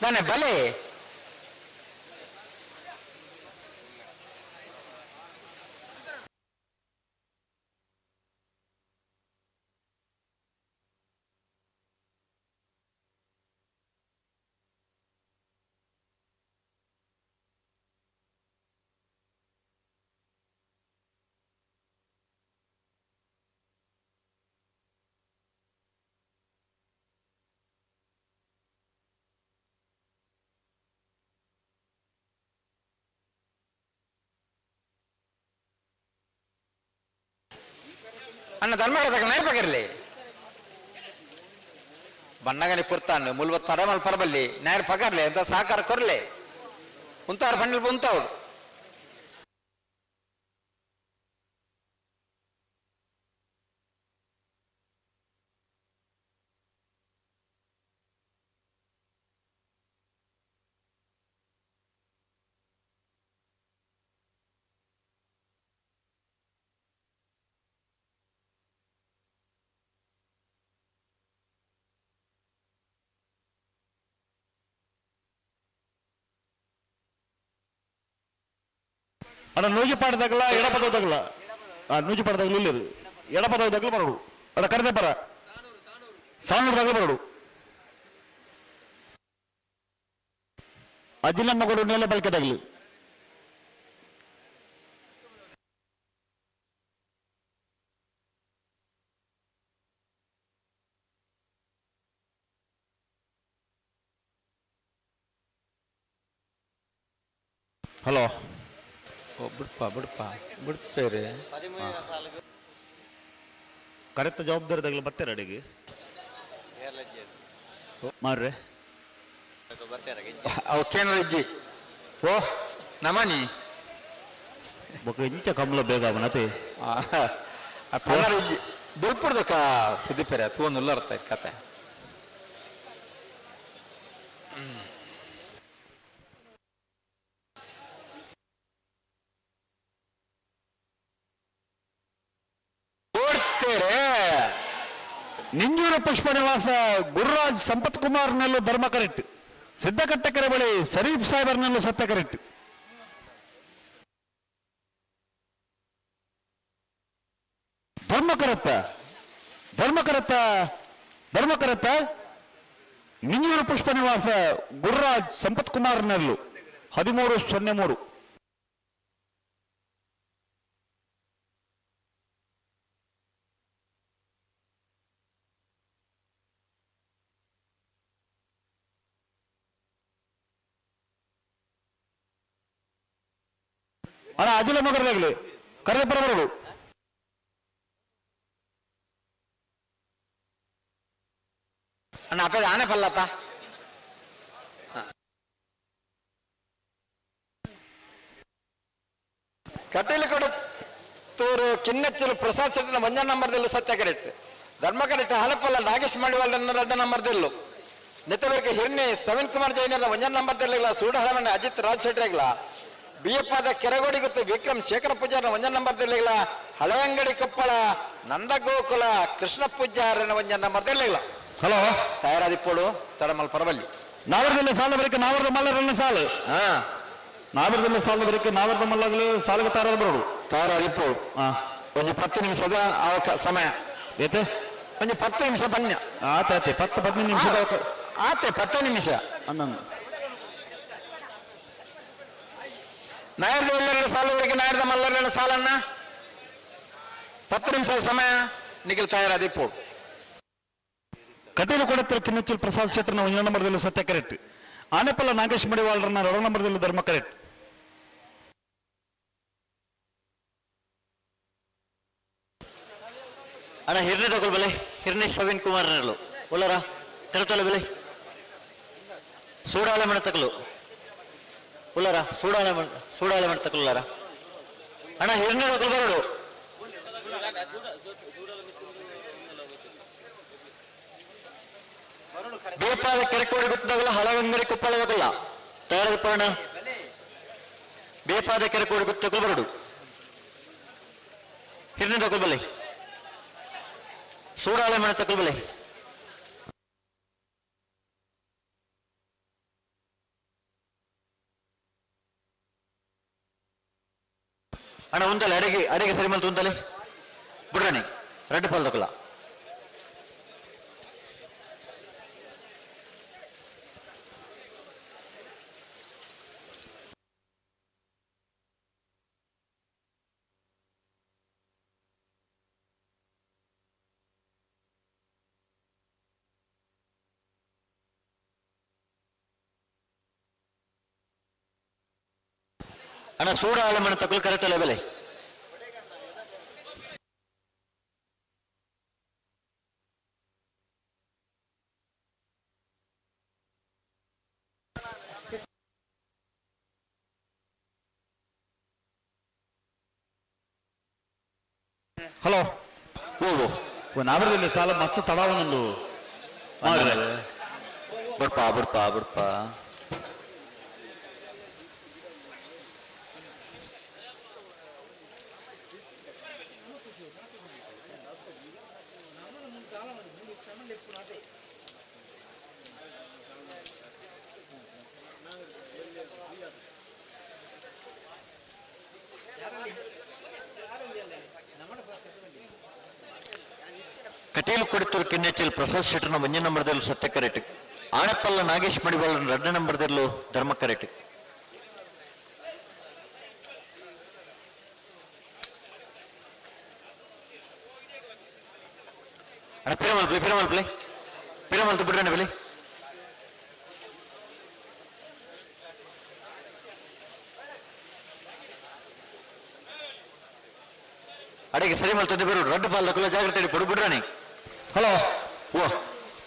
ನಾನೇ ಬಲೆ ಅಣ್ಣ ಧರ್ಮರದಕ್ಕೆ ನೇರ್ಪಗಿರ್ಲಿ ಬಣ್ಣಗನಿ ಪುರ್ತಾನು ಮುಲ್ವ ತಡಮಲ್ ಪರಬಲ್ಲಿ ನೇರ್ ಪಗರ್ಲೆ ಅಂತ ಸಹಕಾರ ಕೊರ್ಲೆ ಉಂತಾರು ಪಂಡಿಲ್ ಉಂತಾವ್ರು. ಅಣ್ಣ ನೂಜಿ ತಗಲ ಎಡಪದವು ತಗಲ ನೂಜಿ ಪಾಡದಾಗಲ ಇಲ್ಲ ಎಡಪದವು ತಗಲ ಬರೋಡು ಅಣ್ಣ ಕರೆದೆ ಬರ ಸಾನೂರು ತಗಲ ಬರೋಡು ಅಜ್ಜಿನ ಮಗಳು ನೆಲೆ ಬಲ್ಕೆ ತಗಲು. ಹಲೋ. ಓ ಬಿಡ್ಪ ಬಿಡ್ಪ ಬಿಡ್ಪೇರೆ. ಕರೆಕ್ಟ್ ಜವಾಬ್ದಾರಿ ತಗಲು ಬರ್ತಾರೆ ಅಡಿಗೆ ಮಾರ್ರೆ. ಅವು ಕೇಂದ್ರ ಇಜ್ಜಿ ಓ ನಮನಿ ಬೊಕ ಇಂಚ ಕಮ್ಲ ಬೇಗ ಅವನತೆ ಪನ್ನರ ಇಜ್ಜಿ ದುಲ್ಪುರ್ದಕ ಸುದೀಪರೆ ತೂವೊಂದು ಉಲ್ಲರ್ತ ಕತೆ. ನಿಂಜೂರು ಪುಷ್ಪ ನಿವಾಸ ಗುರುರಾಜ್ ಸಂಪತ್ ಕುಮಾರ್ ನಲ್ಲೂ ಧರ್ಮ ಕರೆಕ್ಟ್, ಸಿದ್ದಕಟ್ಟೆಕೆರೆ ಬಳಿ ಶರೀಫ್ ಸಾಹೇಬರ್ನಲ್ಲೂ ಸತ್ಯ ಕರೆಕ್ಟ್. ಧರ್ಮಕರತ್ತ ಧರ್ಮಕರತ್ತ ಧರ್ಮಕರತ್ತ ನಿಂಜೂರು ಪುಷ್ಪ ನಿವಾಸ ಗುರುರಾಜ್ ಸಂಪತ್ ಕುಮಾರ್ ನಲ್ಲು 1303. ಅಣ್ಣ ಅಜಿಲ ಮಗರ್ದಾಗಲಿ ಕರೆದ ಬರಬರಡು. ಅಣ್ಣ ಅಪ್ಪ ಆನೆ ಪಲ್ಲಪ್ಪ ಕಟೀಲು ಕೊಡ ತೂರು ಕಿನ್ನೆತ್ತಿಲು ಪ್ರಸಾದ್ ಶೆಟ್ಟಿನ ಒಂಜ ನಂಬರ್ದಲ್ಲೂ ಸತ್ಯ ಕರೆಕ್ಟ್. ಧರ್ಮ ಕರೆಕ್ಟ್ ಹಲಪಲ್ಲ ನಾಗೇಶ್ ಮಾಡಿವಾಳನ್ನ ರಡ್ಡ ನಂಬರ್ದಲ್ಲೂ ನೆತ್ತಬೆರಕೆ ಹಿರ್ಣಿ ಸವಿನ್ ಕುಮಾರ್ ಜೈನರ ಒಂಜ ನಂಬರ್ದಲ್ಲಿಲ್ಲ ಸೂಡ ಹಳಮಣ್ಣ ಅಜಿತ್ ರಾಜ್ ಶೆಟ್ಟರೆಗ್ಲ ಬಿಯಪ್ಪಾದ ಕೆರಗೋಡಿ ಗೊತ್ತು ವಿಕ್ರಮ್ ಶೇಖರ ಪೂಜಾರನ ಒಂಜ ನಂಬರ್ದಲ್ಲಿಲ್ಲ ಹಳೆಯಂಗಡಿ ಕೊಪ್ಪಳ ನಂದ ಗೋಕುಲ ಕೃಷ್ಣ ಪೂಜಾರನ ಒಂಜ ನಂಬರ್ದಲ್ಲಿಲ್ಲ. ಹಲೋ. ತಯಾರಾದಿಪ್ಪೋಡು ತಡಮಲ್ ಪರಬಲ್ಲಿ ನಾವರದಲ್ಲಿ ಸಾಲ ಬರಕ್ಕೆ ನಾವರದ ಮಲ್ಲರನ್ನ ಸಾಲು. ನಾವರದಲ್ಲಿ ಸಾಲ ಬರಕ್ಕೆ ನಾವರದ ಮಲ್ಲಗಲು ಸಾಲಗ ತಾರದ ಬರೋಡು ತಯಾರಾದಿಪ್ಪೋಡು. ಒಂದು 10 ನಿಮಿಷದ ಸಮಯ. ಏತೆ ಒಂದು 10 ನಿಮಿಷ ಬನ್ನಿ. ಆತ ಆತೆ 10 15 ನಿಮಿಷದ ಆತೆ 10 ನಿಮಿಷ. ಹನ್ನೊಂದು. ನಾಯರ್ದ ಎಲ್ಲರ ಸಾಲುವರೆಗೆ ನಾಯರ್ದ ಮಲ್ಲರನ್ನ ಸಾಲನ್ನ 10 ನಿಮಿಷದ ಸಮಯ ನಿಖಿಲ್ ತಯಾರಾದಿಪ್ಪೋಡು. ಕಟೀಲು ಕೊಡತ್ತರ ಕಿನ್ನಚ್ಚಲ್ ಪ್ರಸಾದ್ ಶೆಟ್ಟರ್ನ ಒಂಜ ನಂಬರ್ದಲ್ಲಿ ಸತ್ಯ ಕರೆಕ್ಟ್. ಆನೆಪಲ್ಲ ನಾಗೇಶ್ ಮಡಿವಾಳರನ್ನ ಎರಡು ನಂಬರ್ದಲ್ಲಿ ಧರ್ಮ ಕರೆಕ್ಟ್. ಅಣ್ಣ ಹಿರ್ನೆ ತಗೊಳ್ ಬಲೆ ಹಿರ್ನೆ ಸವಿನ್ ಕುಮಾರ್ ನರ್ಲು ಒಲ್ಲರ ಕರೆಕ್ಟಲ್ಲ ಬೆಲೆ ಸೂಡಾಳೆ ಮಣ ತಕಲು ಉಲ್ಲರ ಸೂಡಾಳೆ ಸೂಡಾಳೆ ಮಣ ತಕಲುಲ್ಲಾರ ಅಣ್ಣ ಹಿರ್ನೆ ತಗೊಳ್ ಬರೋಡು. ಬೇಪಾದ ಕೆರೆಕೋಡಿ ಗುತ್ತದಾಗಲ ಹಳವಂಗಡಿ ಕೊಪ್ಪಳದಾಗಲ್ಲ ತಯಾರಾದ ಬೇಪಾದ ಕೆರೆಕೋಡಿ ಗುತ್ತಕಲ್ ಬರಡು ಹಿರ್ನೆ ತಗೊಳ್ ಬಲೆ ಸೂಡಾಳೆ ಮಣ ತಕಲ್ ಬಲೆ. ಅಣ್ಣ ಉಂತಲೆ ಅಡಿಗೆ ಅಡಿಗೆ ಸರಿ ಮಲ್ತು ಉಂತಲೆ ಬುಡ್ರಣಿ ರೆಡ್ ಪಾಲ್ ತಕೊಲ್ಲ. ಅಣ್ಣ ಸೂಡ ಆಳೆ ಮಣ ತಕೊಲ್ ಕರೆಕ್ಟ್ ಬೆಲೆ. ಹಲೋ. ಓ ಓ ನಾವರಲ್ಲಿ ಸಾಲ ಮಸ್ತ್ ತಡಾವನೊಂದು. ಬುಡ್ಪ ಬುಡ್ಪ ಬುಡ್ಪ. ಕಟೀಲು ಕೊಡಿತೂರು ಕಿನ್ನೆಚ್ಚಲ್ ಪ್ರಸಾದ್ ಶೆಟ್ಟರ್ನ ಒಂಜೇ ನಂಬರ್ದಲ್ಲೂ ಸತ್ಯ ಕರೆಟ್. ಆಣಪ್ಪಲ್ಲ ನಾಗೇಶ್ ಮಡಿವಾಳನ ಎರಡನೇ ನಂಬರ್ದಲ್ಲೂ ಧರ್ಮ ಕರೆಟ್. ಅಣ್ಣ ಪಿರಮಲ್ ಪಿರಮಲ್ ಪ್ಲೇ ಪಿರಮಲ್ ಬಿಡ್ರಣ್ಣ ಬೆಲೆ. ಅಡಿಗೆ ಸರಿ ಮಲ್ತದೆ ಬೇರು ರಡ್ಡು ಪಾಲ್ ಜಾಗ್ರತೆ ಪಡು ಬಿಡ್ರಾಣಿ. ಹಲೋ. ಓ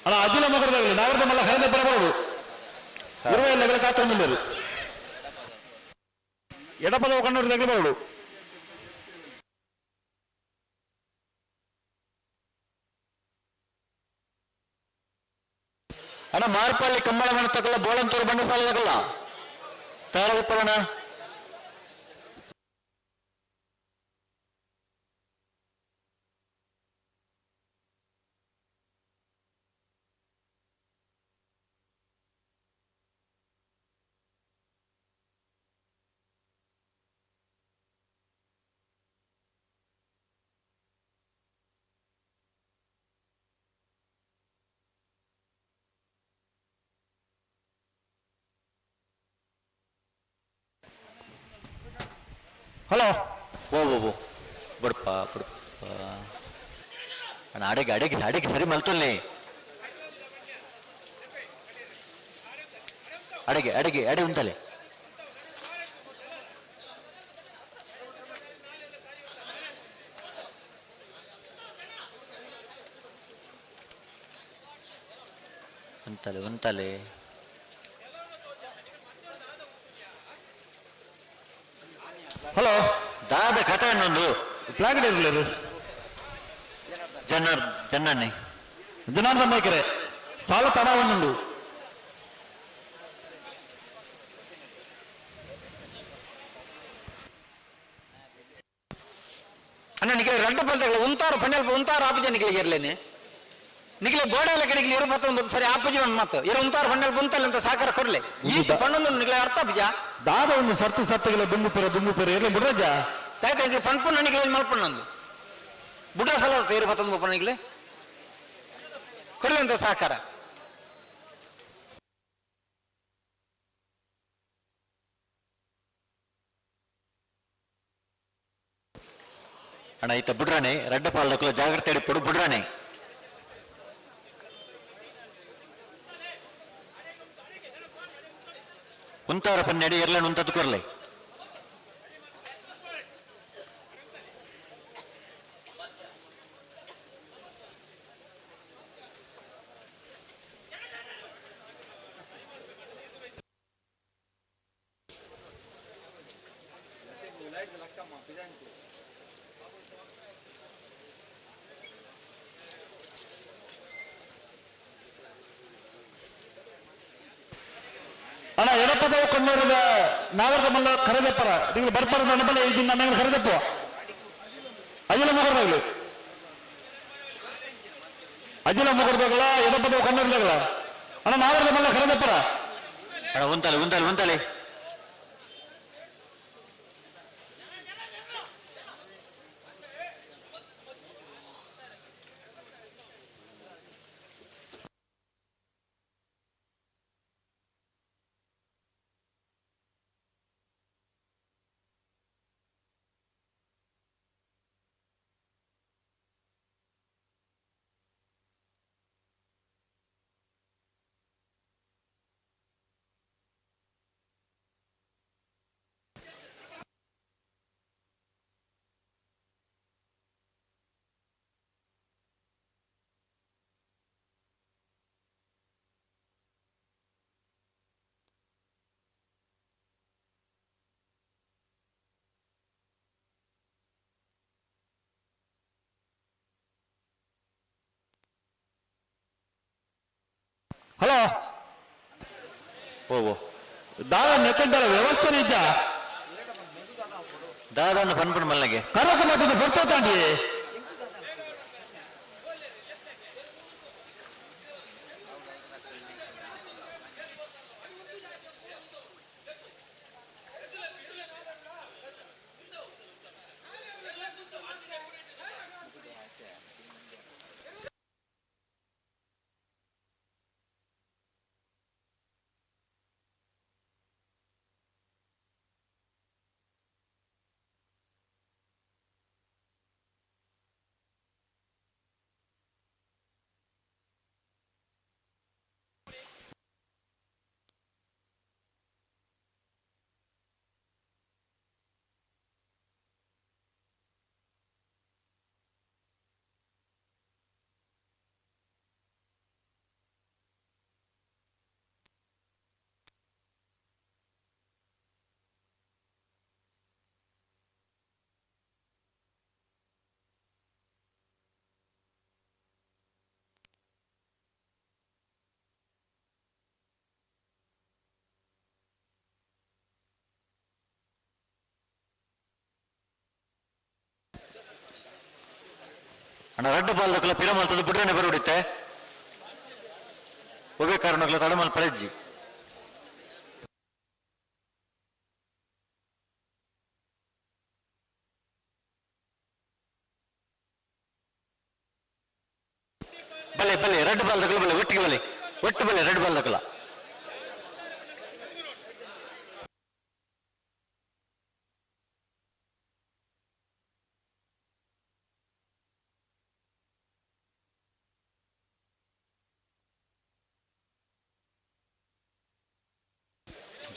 ಅಣ್ಣ ಅಜಿಲ ಮಗರದಾಗಲಿ ನಾಗರದ ಮಲ್ಲ ಹರಿದ ಬರಬಾರದು. ಇರುವ ಎಲ್ಲ ಕಾತೊಂದಿಲ್ಲರು ಎಡಪದ ಕಣ್ಣೂರು ತಗಲಬಾರದು. ಅಣ್ಣ ಮಾರ್ಪಳ್ಳಿ ಕಂಬಳ ಮನೆ ತಗಲ್ಲ ಬೋಳಂತೂರು ಬಂಡ ಸಾಲ ತಗಲ್ಲ ತಯಾರಾಗಿಪ್ಪಣ್ಣ. ಹಲೋ. ಓ ಓ ಓ ಬುಡಪ್ಪ ಬುಡಪ್ಪ. ಅಣ್ಣ ಅಡಿಗೆ ಅಡಿಗೆ ಅಡಿಗೆ ಸರಿ ಮಲ್ತೊಲ್ಲೆ. ಅಡಿಗೆ ಅಡಿಗೆ ಅಡೆ ಉಂಟಲೆ. ಉಂತಲೆ ಉಂತಲೆ. ಹಲೋ. ದಾದ ಕಥೆ ಅನ್ನೊಂದು ಫ್ಲಾಗ್ ಇರಲಿಲ್ಲ. ಜನಾರ್ ಜನ್ನನ್ನೇ ಜನಾರ್ದನ್ ನಾಯ್ಕರೆ ಸಾಲ ತಡವನ್ನುಂಡು. ಅಣ್ಣ ನಿಖಿಲ ರಡ್ಡು ಪಲ್ತಗಳು ಉಂತಾರು ಪಣ್ಣಲ್ಪ ಉಂತಾರು ಆಪುಜ ನಿಖಿಲ ಇರ್ಲೇನೆ ನಿಖಿಲ ಬೋಡ ಕಡೆಗೆ ಇರು ಮತ್ತೊಂದು ಸರಿ ಆಪುಜಿ ಒಂದು ಮಾತು ಇರು ಉಂತಾರು ಪಣ್ಣಲ್ಪ ಉಂತಲ್ಲ ಅಂತ ಸಾಕಾರ ಕೊಡ್ಲೆ ಈತ ಪಣ್ಣೊಂದು ನಿಖಿಲ ಅರ್ಥ ಆಪುಜ. ದಾದ ಒಂದು ಸರ್ತಿ ಸರ್ತಿಗಳ ದುಂಬು ಪೆರ ದುಂಬು ಪೆರ ಇರ್ಲಿ ಬಿಡ್ರಜ್ಜ. ತಾಯ್ತ ನಿಖಿಲ ಪಣ್ಪುಣ್ಣ ನಿಖಿಲ ಮಲ್ಪಣ್ಣೊಂದು ಬುಡ್ರ ಸಲ ಇರು ಮತ್ತೊಂದು ಪಣ್ಣ ನಿಖಿಲ ಕೊಡ್ಲೆ ಅಂತ ಸಹಕಾರ. ಅಣ್ಣ ಈತ ಬಿಡ್ರಾಣೆ ರಡ್ಡ ಪಾಲ್ದಕ್ಕಲ ಜಾಗ್ರತೆ ಪಡು ಬಿಡ್ರಾಣೆ. ಉಂತಾರ ಪನ್ನೆಡೆ ಎರ್ಲನ್ ಉಂತದ್ದು ಕೊರ್ಲೆ. ಅಣ್ಣ ಎಡಪದವು ಕಣ್ಣೂರದ ನಾಗರದ ಮಲ್ಲ ಕರೆದಪ್ಪರ ನೀವು ಬರ್ಪರ ನನ್ನ ಈ ನನ್ನ ಕರೆದಪ್ಪ ಅಜಿಲ ಮುಗರ್ದಾಗ್ಲಿ ಅಜಿಲ ಮುಗರ್ದಾಗಲ ಎಡಪದವು ಕಣ್ಣೂರ್ದಾಗಲ ಅಣ್ಣ ನಾಗರದ ಮಲ್ಲ ಕರೆದಪ್ಪರ. ಅಣ್ಣ ಉಂತಲೆ ಉಂತಲೆ ಉಂತಲೆ. ಹಲೋ. ಓ ಓ. ದಾದ ನೆತ್ತಂಡರ ವ್ಯವಸ್ಥೆ ನಿಜ. ದಾದಾನ ಪನ್ಪುಣ ಮಲ್ಲಗೆ. ಕರೋಕ ಮಾತಿನ ಬರ್ತಾಂಡಿ. ಅಣ್ಣ ರಡ್ಡು ಬಾಲ್ದಕ್ಲ ಪಿರ ಮಲ್ತದ ಬುಡ್ರನೆ ಬರುಡಿತ್ತೆ ಒಬ್ಬೇ ಕಾರಣಕ್ಲ ತಡಮಲ್ ಪಳೆಜ್ಜಿ. ಬಲೆ ಬಲೆ ರಡ್ಡು ಬಾಲ್ದಕ್ಲ ಬಲೆ ಒಟ್ಟಿಗೆ ಬಲೆ ಒಟ್ಟು ಬಲೆ ರಡ್ಡು ಬಾಲ್ದಕ್ಲ.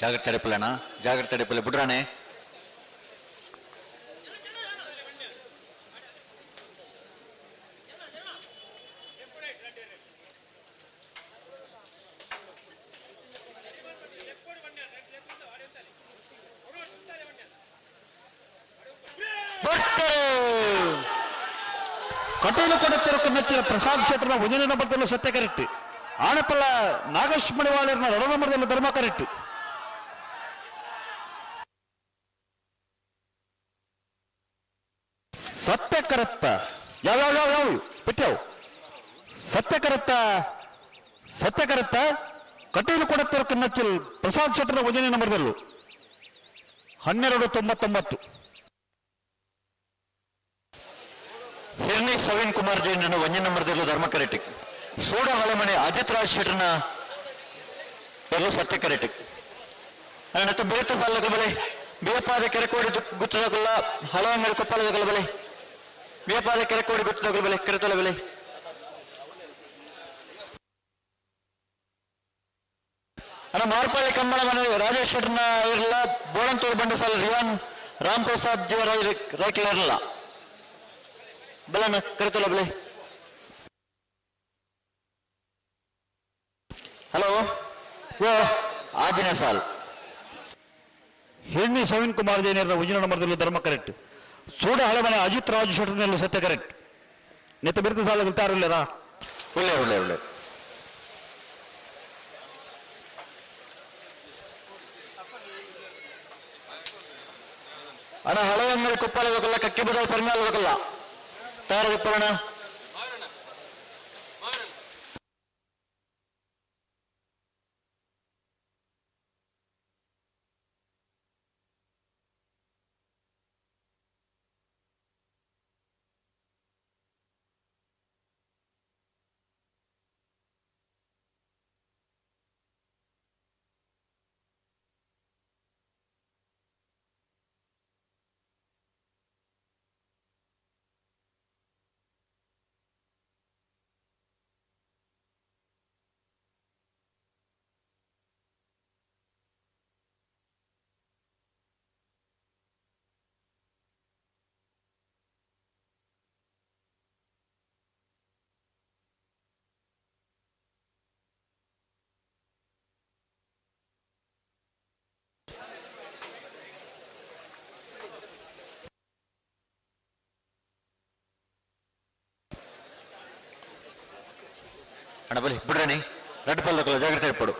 ಜಾಗ್ರತೆ ಅಡಿಪಲ್ಲಣ್ಣ, ಜಾಗ್ರತೆ ಅಡಿಪಲ್ಲ ಬಿಡ್ರಾಣೆ. ಕಟೀಲು ಕೊಡುತ್ತಿರೋ ಮೆಚ್ಚಿನ ಪ್ರಸಾದ್ ಶೆಟ್ಟರ್ನ ಒಂದನೇ ನಂಬರ್ದಲ್ಲೂ ಸತ್ಯ ಕರೆಕ್ಟ್. ಆಣಪಲ್ಲ ನಾಗೇಶ್ ಮಡಿವಾಳರ್ನ ಎರಡನೇ ನಂಬರ್ದಲ್ಲೂ ಧರ್ಮ ಕರೆಕ್ಟ್. ಸತ್ಯ ಕರೆಕ್ಟ ಯಾವ ಯಾವ ಯಾವ ಯಾವ ಬಿಟ್ಟಾವು ಸತ್ಯ ಕರೆಕ್ಟ ಸತ್ಯ ಕರೆಕ್ಟ. ಕಟೀಲು ಕೊಡುತ್ತಿರೋ ಮೆಚ್ಚಿಲ್ ಪ್ರಸಾದ್ ಶೆಟ್ಟರ್ನ ಒಂದನೇ ನಂಬರ್ದಲ್ಲೂ 12.99. ಹಿರ್ನಿ ಸವಿನ್ ಕುಮಾರ್ ಜೈನ್ ಒಂದನೇ ನಂಬರ್ದಲ್ಲೂ ಧರ್ಮ ಕರೆಕ್ಟ್. ಸೋಡ ಹಳೆಮನೆ ಅಜಿತ್ ರಾಜ್ ಶೆಟ್ಟರ್ನ ಎಲ್ಲೂ ಸತ್ಯ ಕರೆಕ್ಟ್. ನನ್ನ ಬೇತ ಸಾಲಕ ಬಲೆ ಬೇಪಾದ ಕೆರೆಕೋಡಿ ಗುತ್ತದಗುಲ್ಲ ಹಳೆ ಅಂಗಡಿ ಕೊಪ್ಪಳದಗಲ ಬಲೆ ಬೇಪಾದ ಕೆರೆಕೋಡಿ ಗುತ್ತದಗುಲ ಬಲೆ ಕೆರೆತೊಲ ಬೆಲೆ. ಅಣ್ಣ ಮಾರ್ಪಾಳಿ ಕಮ್ಮಳ ಮನೆ ರಾಜೇಶ್ ಶೆಟ್ಟರ್ನ ಇರಲ್ಲ ಬೋಳಂತೂರು ಬಂಡಸಾಲ ರಿಯಾನ್ ರಾಮ್ ಪ್ರಸಾದ್ ಜೀವ ರೈಕ್ಲ ಇರಲ್ಲ ಬಲನ ಕರೆತೊಲ ಬೆಲೆ. ಹಲೋ ಓ ಆಜಿನ ಸಾಲ್. ಹಿರ್ನಿ ಸವಿನ್ ಕುಮಾರ್ ಜೈನರ ಒಂದನೇ ನಂಬರ್ದಲ್ಲೂ ಧರ್ಮ ಕರೆಕ್ಟ್. ಸೂಡ ಹಳೆಮನೆ ಅಜಿತ್ ರಾಜ್ ಶೆಟ್ಟರ್ನಲ್ಲೂ ಸತ್ಯ ಕರೆಕ್ಟ್. ನೆತ್ತ ಬಿರುದು ಸಾಲ ಗೊತ್ತಾರಿಲ್ಲರಾ? ಒಳ್ಳೆ ಒಳ್ಳೆ ಒಳ್ಳೆ. ಅಣ್ಣ ಹಳೆ ಅಂಗಡಿ ಕೊಪ್ಪಳದಕ್ಕಲ್ಲ ಕಕ್ಕೆ ಬದಲು ಪರಿಮಾಲದಕ್ಕಲ್ಲ ತಯಾರಾಗಿಪ್ಪಳಣ್ಣ. ಅಣ್ಣ ಬಲಿ ಬಿಡ್ರಣಿ. ರಡ್ಡ್ ಪಲ್ಲಕುಲ ಜಾಗ್ರತೆ ಇಪ್ಪಡು.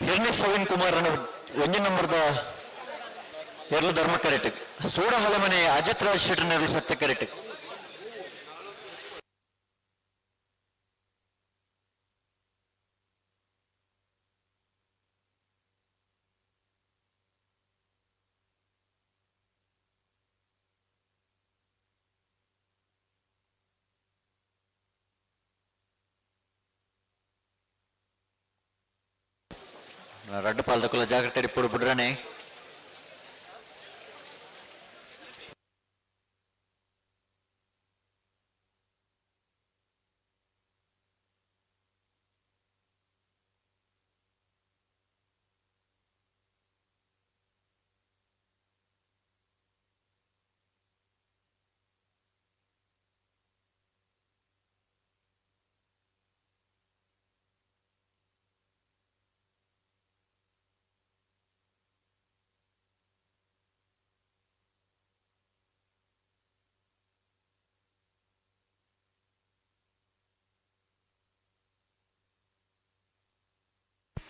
ಹಿರಣ್ಯ ಸವಿನ್ ಕುಮಾರ್ ಒಂಜಿ ನಂಬರ್ದ ಎರ್ಲು ಧರ್ಮ ಕರೆಟ್. ಸೂಡ ಹಲಮನೆ ಅಜಿತ್ ರಾಜ್ ಶೆಟ್ಟರ್ ನೆರ್ಲು ಸತ್ಯ ಕರೆಟ್. ರಡ್ಡು ಪಾಲ್ದಕುಲ ಜಾಗ್ರತೆ ಇಪ್ಪಡು ಬುಡ್ರನೆ.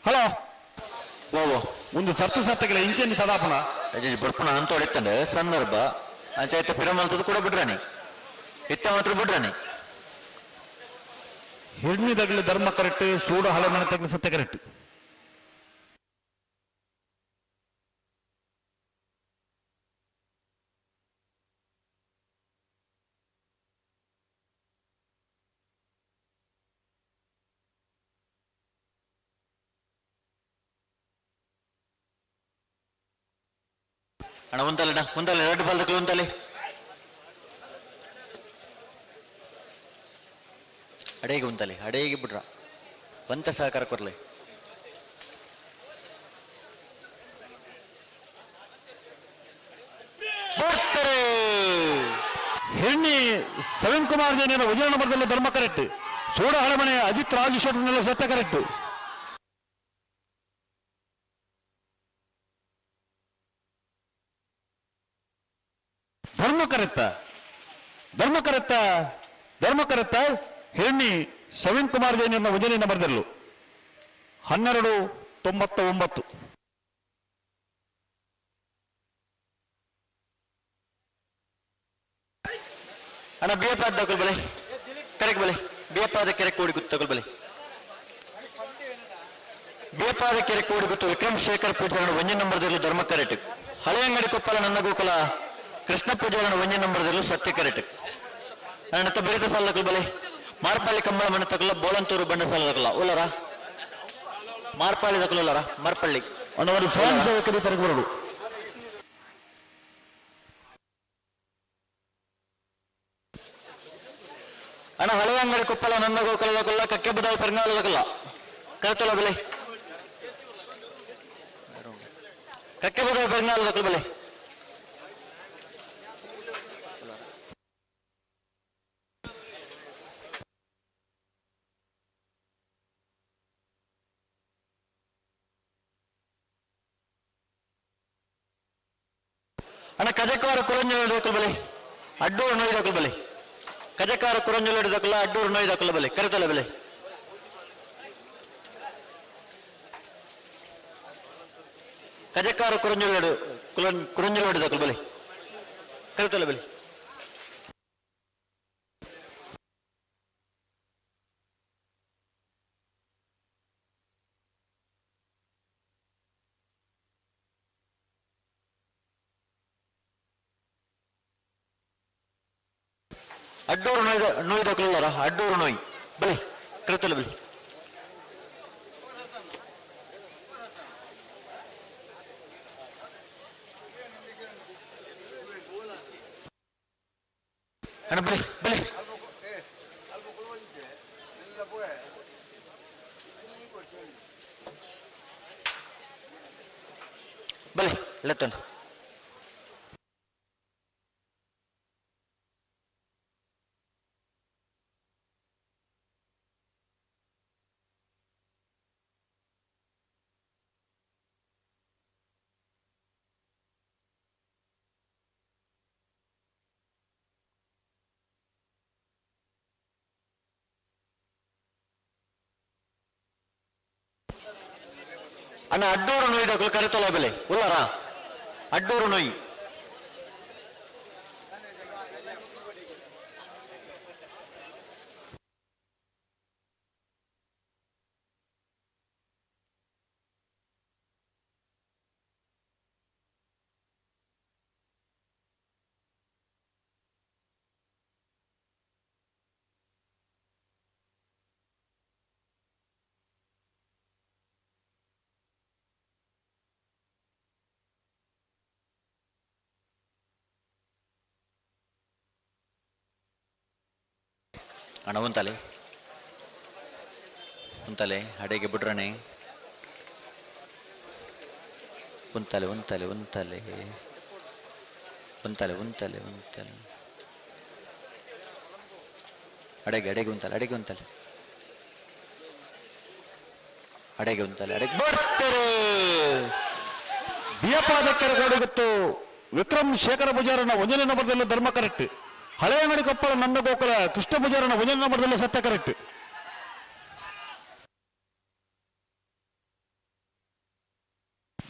ಹಲೋ ಒಂದು ಸರ್ತ ಸರ್ತಗಳ ಇಂಚೆನ್ ತದಾಪನ ಬಡ್ಪುನ ಅಂತ ಹೊಡಿತಾನೆ ಸಂದರ್ಭ ಅಂಚಾಯ್ತ ಪಿರಮಲ್ತದ ಕೂಡ ಬಿಡ್ರಾಣಿ ಇತ್ತ ಮಾತ್ರ ಬಿಡ್ರಾಣಿ. ಹಿರ್ಣಿದಗಲಿ ಧರ್ಮ ಕರೆಕ್ಟ್, ಸೂಡ ಹಳೆ ಮನೆ ತಗಲಿ ಸತ್ಯ ಕರೆಕ್ಟ್. ಅಣ್ಣ ಒಂದಲ್ಲ ಒಂದಲ್ಲ ಎರಡು ಬಾಲ್ದಕ್ಕಲು ಒಂದಲ್ಲ ಅಡೇಗೆ ಉಂತಲೆ ಅಡೇಗೆ ಬಿಡ್ರ ಒಂತ ಸಹಕಾರ ಕೊರ್ಲೆ. ಹಿರ್ಣಿ ಸವಿನ್ ಕುಮಾರ್ ಜೈನ ವಿಜಯ ನಂಬರ್ದಲ್ಲಿ ಧರ್ಮ ಕರೆಕ್ಟ್, ಸೂಡ ಹಳಮನೆ ಅಜಿತ್ ರಾಜೇಶ್ವರನೆಲ್ಲ ಸತ್ಯ ಕರೆಕ್ಟ್. ಧರ್ಮ ಕರೆಕ್ತ ಧರ್ಮ ಕರೆಕ್ತ ಧರ್ಮ ಕರೆಕ್ತ ಹಿರ್ಣಿ ಸವಿನ್ ಕುಮಾರ್ ಜೈನ ವಿಜಯ ನಂಬರ್ದಲ್ಲೂ 12:99. ಅಣ್ಣ ಬಿಯಪ್ಪ ತಗೊಳ್ ಬಲೆ ಕರೆಕ್ ಬಲೆ ಬಿಯಪ್ಪಾದ ಕೆರೆ ಕೋಡಿ ಗುತ್ತು ತಗೊಳ್ ಬಲೆ ಬಿಯಪ್ಪಾದ ಕೆರೆ ಕೋಡಿ ಗುತ್ತು ವಿಕ್ರಮ್ ಶೇಖರ್ ಪೂಜಾರಣ ಒಂಜಿ ನಂಬರ್ದಲ್ಲೂ ಧರ್ಮ ಕರೆಟ್. ಹಳೆಯಂಗಡಿ ಕೊಪ್ಪಳ ನನ್ನ ಗೋಕುಲ ಕೃಷ್ಣ ಪೂಜಾರಣ ಒಂಜಿ ನಂಬರ್ದಲ್ಲೂ ಸತ್ಯ ಕರೆಟ್. ಅಣ್ಣ ಬೆರೆತ ಸಾಲಕಲ್ ಬಲೆ ಮಾರ್ಪಾಳಿ ಕಂಬಳ ಮನೆ ತಗೊಲ್ಲ ಬೋಳಂತೂರು ಬಂಡ ಸಾಲ ತಗೊಲ್ಲ ಉಲ್ಲರ ಮಾರ್ಪಾಳಿ ತಗೊಳ್ಳಾರ ಮಾರ್ಪಳ್ಳಿ. ಅಣ್ಣವರು ಸ್ವಯಂ ಸೇವಕರಿಗೆ ತರಗಬರಡು. ಅಣ್ಣ ಹಳೆಯಂಗಡಿ ಕೊಪ್ಪಳ ನಂದ ಗೋಕುಲ ಕೊಲ್ಲ ಕಕ್ಕೆ ಬದಾಯಿ ಪೆರಂಗಾಲ ತಗೊಲ್ಲ ಕರೆತೊಲ ಬೆಲೆ ಕಕ್ಕೆ ಬದಾಯಿ ಪೆರಂಗಾಲ ತಗೊಳ್ಳ ಬೆಲೆ. ಅಣ್ಣ ಕಜಕಾರ ಕುರಂಜಲ ಬಲೆ ಅಡ್ಡೂರು ನೋಯ್ ದಕ್ಕಲ್ ಬಲೆ ಕಜಕಾರ ಕುರಂಜಲ ದಕ್ಕಲ ಅಡ್ಡೂರು ನೋಯ್ ದಕ್ಕಲ ಬಲೆ ಕರೆತಲ ಬೆಲೆ. ಕಜಕಾರ ಕುರಂಜಲೋಡು ಕುರಂಜಲೋಡು ದಕ್ಕಲ್ ಬಲೆ ಕರೆತಲ ಬೆಲೆ. ಅಡ್ಡೂರು ನೋಯ್ ನೋಯ್ ದಕ್ಕಲಾರ ಅಡ್ಡೂರು ನೋಯ್ ಬಲಿ ಕರೆತಲ ಬಲಿ. ಅಣ್ಣ ಬಲಿ ಬಲಿ. ಬಲಿ ಲೆತ್ತಣ್ಣ. ಅಣ್ಣ ಅಡ್ಡೂರು ನೋಯ್ದಕ್ಲು ಕರೆತೊಲ ಬೆಲೆ ಉಲ್ಲಾರ ಅಡ್ಡೂರು ನೋಯ್ ಅಣ್ಣ ಉಂತಲೆ ಉಂತಲೆ ಅಡೆಗೆ ಬಿಡ್ರಣೆ ಉಂತಲೆ ಉಂತಲೆ ಉಂತಲೆ ಉಂತಲೆ ಉಂತಲೆ ಉಂತಲೆ ಅಡೆಗೆ ಅಡೆಗೆ ಉಂತಲೆ ಅಡೆಗೆ ಉಂತಲೆ ಅಡೆಗೆ ಉಂತಲೆ ಅಡೆಗೆ ಬರ್ತಾರೆ. ಬಿಯಪಾದ ಕೆರೆಗೋಡಿಗೊತ್ತು ವಿಕ್ರಮ್ ಶೇಖರ ಪೂಜಾರನ ಒಂದನೇ ನಂಬರ್ದಲ್ಲಿ ಧರ್ಮ ಕರೆಕ್ಟ್. ಹಳೆಯಂಗಡಿ ಕೊಪ್ಪಳ ನಂದ ಗೋಕುಲ ಕೃಷ್ಣ ಪೂಜಾರನ ಒಂದನೇ ನಂಬರ್ದಲ್ಲಿ ಸತ್ಯ ಕರೆಕ್ಟ್.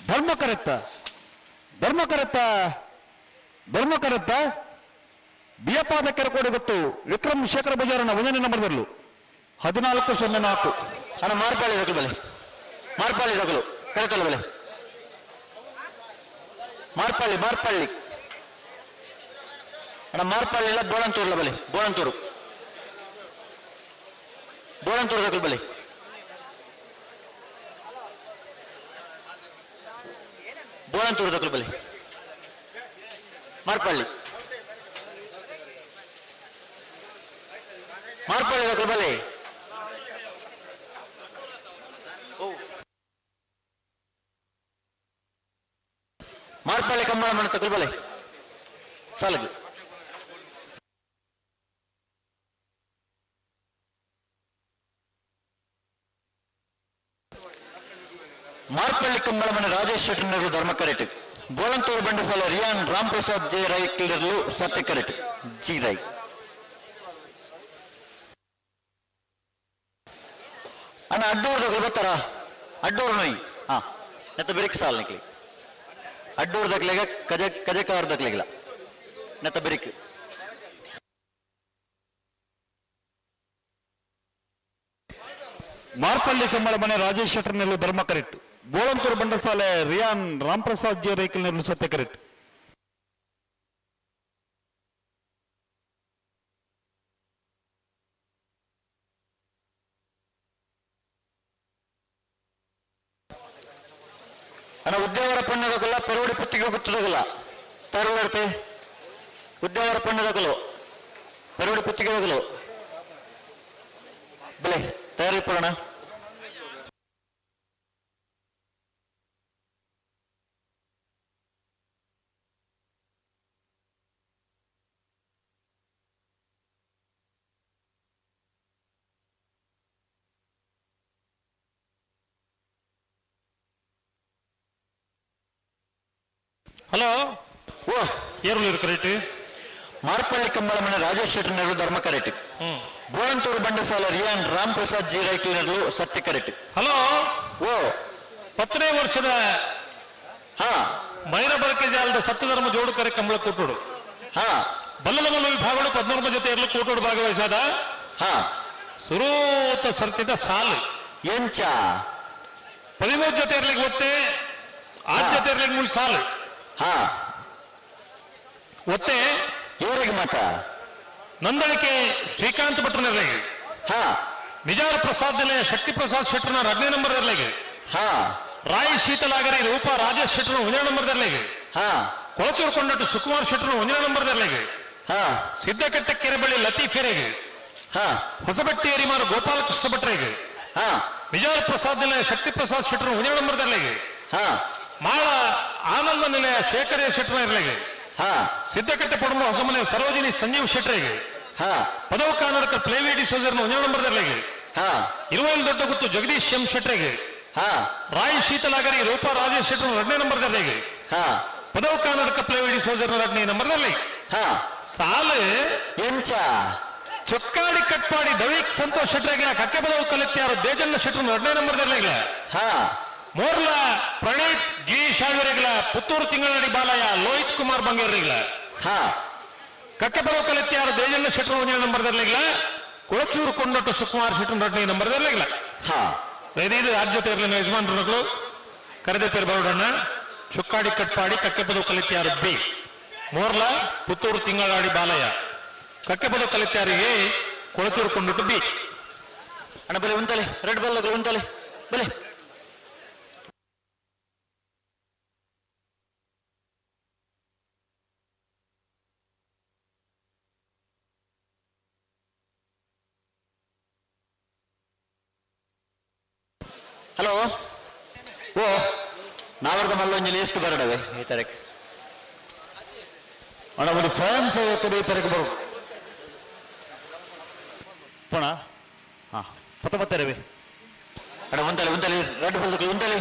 ಧರ್ಮ ಕರೆಕ್ತ ಧರ್ಮ ಕರೆಕ್ತ ಧರ್ಮ ಕರೆಕ್ತ ಬಿಯಪಾದ ಕೆರೆಕೋಡಿ ಗೊತ್ತು ವಿಕ್ರಮ್ ಶೇಖರ ಪೂಜಾರನ ಒಂದನೇ ನಂಬರ್ದಲ್ಲೂ 14-04. ಅಣ್ಣ ಮಾರ್ಪಾಳಿ ದಕ್ಕಲು ಬಲೆ ಮಾರ್ಪಾಳಿ ದಕ್ಕಲು ಕರೆತಲ್ಲ ಬಲೆ ಮಾರ್ಪಳ್ಳಿ ಮಾರ್ಪಳ್ಳಿ ಅಣ್ಣ ಮಾರ್ಪಳ್ಳಿ ಇಲ್ಲ ಬೋಳಂತೂರ್ಲ ಬಲೆ ಬೋಳಂತೂರು ಬೋಳಂತೂರು ದಕ್ಕಲು ಬಲೆ ಬೋಳಂತೂರು ದಕ್ಕಲು ಬಲೆ ಮಾರ್ಪಳ್ಳಿ ಮಾರ್ಪಳ್ಳಿ ದಕ್ಕಲು ಬಲೆ ಮಾರ್ಪಳ್ಳಿ ಕಂಬಳ ಮಣ ತಕಲು ಬಲೆ ಸಾಲಗಿ. ಮಾರ್ಪಳ್ಳಿ ಕಂಬಳಮನೆ ರಾಜೇಶ್ ಶೆಟ್ಟರ್ನರು ಧರ್ಮ ಕರೆಟ್. ಬೋಳಂತೂರು ಬಂಡಸಾಲ ರಿಯಾನ್ ರಾಮ್ ಪ್ರಸಾದ್ ಜೆ ರೈ ಕ್ಲೀಡರ್ಲು ಸತ್ಯ ಕರೆಟ್ ಜಿ ರೈ. ಅಣ್ಣ ಅಡ್ಡೂರು ದಕ್ಕಲು ಬರ್ತಾರ ಅಡ್ಡೂರು ನೋಯ್ ಹಾ ನೆತ್ತ ಬೆರಿಕ್ ಸಾಲ್ ನಿಕ್ಲಿ ಅಡ್ಡೂರು ದಕ್ಲೆಗ ಕಜ ಕಜಕಾರ ದಕ್ಲೆಗಿಲ್ಲ ನೆತ್ತ ಬೆರಿಕ್. ಮಾರ್ಪಳ್ಳಿ ಕಂಬಳ ಮನೆ ರಾಜೇಶ್ ಶೆಟ್ಟರ್ನಲ್ಲೂ ಧರ್ಮ ಕರೆಕ್ಟ್. ಬೋಳಂತೂರು ಬಂಡಸಾಲೆ ರಿಯಾನ್ ರಾಮ್ ಪ್ರಸಾದ್ ಜೆ ರೈಕಲ್ನಲ್ಲೂ ಸತ್ಯ ಕರೆಕ್ಟ್. ಅಣ್ಣ ಉದ್ಯಾವರ ಪಣ್ಣದಕಲ್ಲ ಪೆರೋಡಿ ಪುತ್ತಿಗೆ ಗುತ್ತದಗಲ್ಲ ತರುವರ್ತೆ ಉದ್ಯಾವರ ಪಣ್ಣದಕಲು ಪೆರೋಡಿ ಪುತ್ತಿಗೆ ಹೋಗಲು ಬಲೆ ತಯಾರಿ ಪಡೋಣ. ಹಲೋ ಓ ಏರುಳ್ಳಿ ಕರೆಕ್ಟ್. ಮಾರ್ಪಳ್ಳಿ ಕಂಬಳಮನೆ ರಾಜೇಶ್ ಶೆಟ್ಟರ್ನರು ಧರ್ಮ ಕರೆಕ್ಟ್. ಬೋಳಂತೂರು ಬಂಡಸಾಲ ರಿಯಾನ್ ರಾಮ್ ಪ್ರಸಾದ್ ಜಿ ರೈ ಕ್ಲೀನರ್ಲು ಸತ್ಯ ಕರೆಕ್ಟ್. ಹಲೋ ಓ 10ನೇ ವರ್ಷದ ಹಾ ಮೈರ ಬಳಕೆ ಜಾಲದ ಸತ್ಯಧರ್ಮ ಜೋಡು ಕರೆ ಕಂಬಳ ಕೂಟೋಡು ಹಾ ಬಲ್ಲಲಮಲ್ಲ ವಿಭಾಗಗಳು 14 ಜೊತೆ ಇರಲು ಕೂಟೋಡು ಭಾಗವಹಿಸಾದ ಹಾ ಸುರೂತ ಸರ್ತಿದ ಸಾಲು ಎಂಚ 13 ಜೊತೆ ಇರ್ಲಿಕ್ಕೆ ಒತ್ತೆ 6 ಜೊತೆ ಇರ್ಲಿಕ್ಕೆ 3 ಸಾಲು ಹಾ ಒತ್ತೆ ಇವರಿಗೆ ಮಾತ ನಂದಳಿಕೆ ಶ್ರೀಕಾಂತ್ ಭಟ್ರನಿರ್ಲಿಗೆ ಹಾ ನಿಜಾರ ಪ್ರಸಾದ್ ನಿಲಯ ಶಕ್ತಿ ಪ್ರಸಾದ್ ಶೆಟ್ಟರ್ನ 2ನೇ ನಂಬರ್ ಇರ್ಲಿಗೆ ಹಾ ರಾಯ್ ಶೀತಲಾಗರಿ ರೂಪಾ ರಾಜೇಶ್ ಶೆಟ್ಟರ್ನ 1ನೇ ನಂಬರ್ ಇರ್ಲಿಗೆ ಹಾ ಕೊಳಚೂರು ಕೊಂಡಟ್ಟು ಸುಕುಮಾರ್ ಶೆಟ್ಟರ್ನ 1ನೇ ನಂಬರ್ ಇರ್ಲಿಗೆ ಹಾ ಸಿದ್ದಕಟ್ಟೆ ಕೆರೆಬಳ್ಳಿ ಲತೀಫೆರೆಗೆ ಹಾ ಹೊಸಬಟ್ಟಿ ಅರಿಮಾರು ಗೋಪಾಲಕೃಷ್ಣ ಭಟ್ರಿಗೆ ಹಾ ನಿಜಾರ ಪ್ರಸಾದ್ ನಿಲಯ ಶಕ್ತಿ ಪ್ರಸಾದ್ ಶೆಟ್ಟರ್ನ 1ನೇ ನಂಬರ್ ಇರ್ಲಿಗೆ ಹಾ ಮಾಳ ಆನಂದ ನಿಲಯ ಶೇಖರ ಶೆಟ್ಟರ್ನ ಇರ್ಲಿಗೆ ಹಾ ಸಿದ್ದಕಟ್ಟೆ ಪಡಮ ಹೊಸಮನೆ ಸರೋಜಿನಿ ಸಂಜೀವ್ ಶೆಟ್ಟರಿಗೆ ಹಾ ಪದವು ಕರ್ನಾಟಕ ಪ್ಲೇವಿ ಡಿ ಸೋಜರ್ನ 1ನೇ ನಂಬರ್ ಇರ್ಲಿಗೆ ಹಾ ಇರುವೈಲ್ ದೊಡ್ಡ ಗುತ್ತು ಜಗದೀಶ್ ಎಂ ಶೆಟ್ಟರಿಗೆ ಹಾ ರಾಯ್ ಶೀತಲಾಗರಿ ರೂಪಾ ರಾಜೇಶ್ ಶೆಟ್ಟರ್ನ 2ನೇ ನಂಬರ್ ಇರ್ಲಿಗೆ ಹಾ ಪದವು ಕರ್ನಾಟಕ ಪ್ಲೇವಿ ಡಿ ಸೋಜರ್ನ 2ನೇ ನಂಬರ್ ಇರ್ಲಿ ಹಾ ಸಾಲು ಎಂಚ ಚೊಕ್ಕಾಡಿ ಕಟ್ಪಾಡಿ ದವೀಕ್ ಸಂತೋಷ್ ಶೆಟ್ಟರಿಗೆ ಕಕ್ಕೆ ಪದವು ಕಲಿತ್ಯಾರು ದೇಜಣ್ಣ ಶೆಟ್ಟರ್ನ 2ನೇ ನಂಬರ್ ಇರ್ಲಿಲ್ಲ ಹಾ ಮೋರ್ಲ ಪ್ರಣೀತ್ ಜಿ ಶಾವಿರೆಗ್ಲ ಪುತ್ತೂರು ತಿಂಗಳಡಿ ಬಾಲಯ್ಯ ಲೋಹಿತ್ ಕುಮಾರ್ ಬಂಗೇರ್ರಿಗ್ಲ. ಕಕ್ಕೆಪದವು ಕಲೆತ್ಯಾರು ದೇಜಣ್ಣ ಶೆಟ್ಟರ್ ಒಂಜನೇ ನಂಬರ್ ದರ್ಲಿಗ್ಲ, ಕೊಳಚೂರು ಕೊಂಡೊಟ್ಟು ಸುಕುಮಾರ್ ಶೆಟ್ಟರ್ ಎರಡನೇ ನಂಬರ್ ದರ್ಲಿಗ್ಲ. ಇದು ರಾಜ್ಯತೆ ಇರಲಿಲ್ಲ ಯಜಮಾನರುಗಳು ಕರೆದ ಪೇರು ಬರೋಡಣ್ಣ. ಚುಕ್ಕಾಡಿ ಕಟ್ಪಾಡಿ ಕಕ್ಕೆಪದವು ಕಲಿತ್ಯಾರು ಬಿ, ಮೋರ್ಲ ಪುತ್ತೂರು ತಿಂಗಳಾಡಿ ಬಾಲಯ್ಯ, ಕಕ್ಕೆಪದವು ಕಲಿತ್ಯಾರು ಎ, ಕೊಳಚೂರು ಕೊಂಡೊಟ್ಟು ಬಿ. ಅಣ್ಣ ಬಲೆ ಉಂತಲೆ, ರೆಡ್ ಬಾಲ್ ಉಂತಲೆ ಬಲೆ. ಹಲೋ, ಓ ನಾವರ್ದ ಮಲ್ಲೊಂಜಿ ಲಿಸ್ಟ್ ಬರಡವೆ ಈ ತಾರೀಕು. ಅಣ್ಣ ಒಂದು ಸ್ವಯಂ ಸೇವಕರು ಈ ತಾರೀಕು ಬರು ಪೋಣ. ಹಾ ಪತ್ತ ಬತ್ತೇವೆ. ಅಣ್ಣ ಉಂತಲೆ ಉಂತಲೆ, ರೆಡ್ ಬಾಲ್ ಉಂತಲೆ.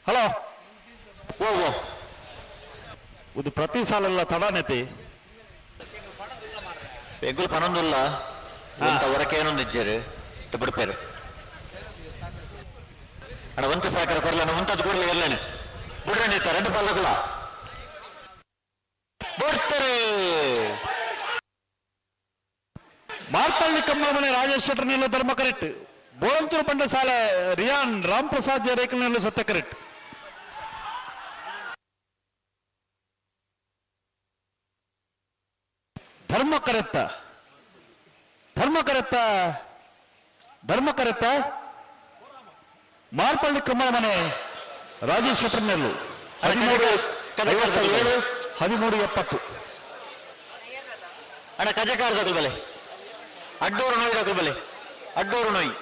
ಹಲೋ, ಓ ಓ ಇದು ಪ್ರತಿ ಸಾಲಲ್ಲ ತಡಾನೆತಿ. ಎಂಕುಲು ಪನೊಂದುಲ್ಲ ಒಂತ ಹೊರಕೆ ಏನೊಂದು ಇಜ್ಜೇರು ಬಿಡ್ಪೇರು. ಅಣ್ಣ ಒಂತ ಸಾಕರ ಕೊರ್ಲಣ್ಣ, ಒಂತದ್ದು ಕೂಡಲೇ ಇರ್ಲೇನೆ ಬಿಡ್ರಂಡಿ ಇತ್ತ ರೆಡ್ ಪಲ್ಲಕುಲ ಬಿಡ್ತಾರೆ. ಮಾರ್ಪಳ್ಳಿ ಕಮ್ಮಮನೆ ರಾಜೇಶ್ ಶೆಟ್ಟರ್ ನಿಲ್ಲು ಧರ್ಮ ಕರೆಕ್ಟ್. ಬೋಳಂತೂರು ಬಂಡಸಾಲೆ ರಿಯಾನ್ ರಾಮ್ ಪ್ರಸಾದ್ ಜರೇಕಲ್ ನಿಲ್ಲು ಸತ್ಯ ಕರೆಕ್ಟ್. ಧರ್ಮ ಕರೆತ್ತ ಧರ್ಮ ಕರೆತ್ತ ಧರ್ಮ ಕರೆತ್ತ ಮಾರ್ಪಳ್ಳಿ ಕಮ್ಮಮನೆ ರಾಜೇಶ್ ಶೆಟ್ಟರ್ ನಿಲ್ಲು 13:57 13:70. ಅಣ್ಣ ಕಜಕಾರ ದಕಲ್ ಬಲೆ, ಅಡ್ಡೂರು ನೋಯ್ ದಕಲ್ ಬಲೆ, ಅಡ್ಡೂರು ನೋಯ್.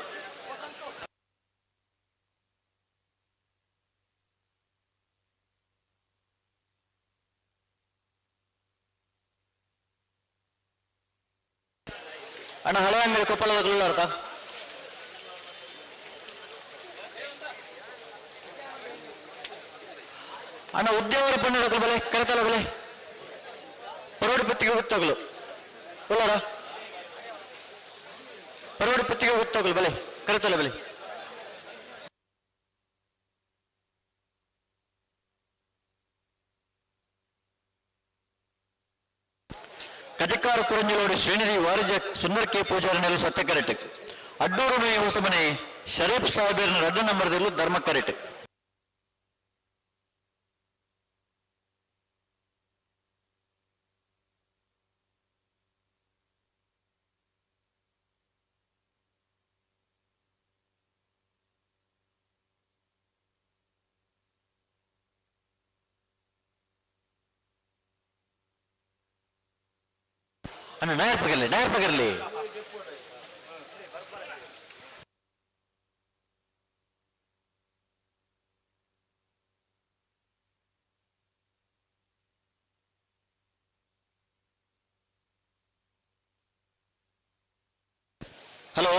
ಅಣ್ಣ ಹಳೆ ಅಂಗಡಿ ಕೊಪ್ಪಳ ದಕಲ್ ಅರ್ಥ. ಅಣ್ಣ ಉದ್ಯಾವರ ಪಣ್ಣು ದಕಲ್ ಬಲೆ, ಕರೆತಲ ಬಲೆ, ಪರೋಡಿ ಪತ್ತಿಗೆ ಹುತ್ತಗಲು ಉಳ್ಳಾರ, ಪರೋಡಿ ಪತ್ತಿಗೆ ಹುತ್ತಗಲು ಬಲೆ, ಕರೆತಲ ಬಲೆ. ಕಜಕಾರ ಕುರಂಜಲೋಡು ಶ್ರೀನಿಧಿ ವಾರಿಜ ಸುಂದರ್ ಕೆ ಪೂಜಾರಿ ನೆಲೆ ಸತ್ಯ ಕರೆಟ್. ಅಡ್ಡೂರು ನೋಯಿ ಹೊಸಮನೆ ಶರೀಫ್ ಸಾಹೇಬರ್ನ ರಡ್ಡ ನಂಬರ್ದಲ್ಲೂ ಧರ್ಮ ಕರೆಟ್. ಅಣ್ಣ ನಾಯರ್ ಪಗರ್ಲಿ, ನಾಯರ್ ಪಗರ್ಲಿ. ಹಲೋ,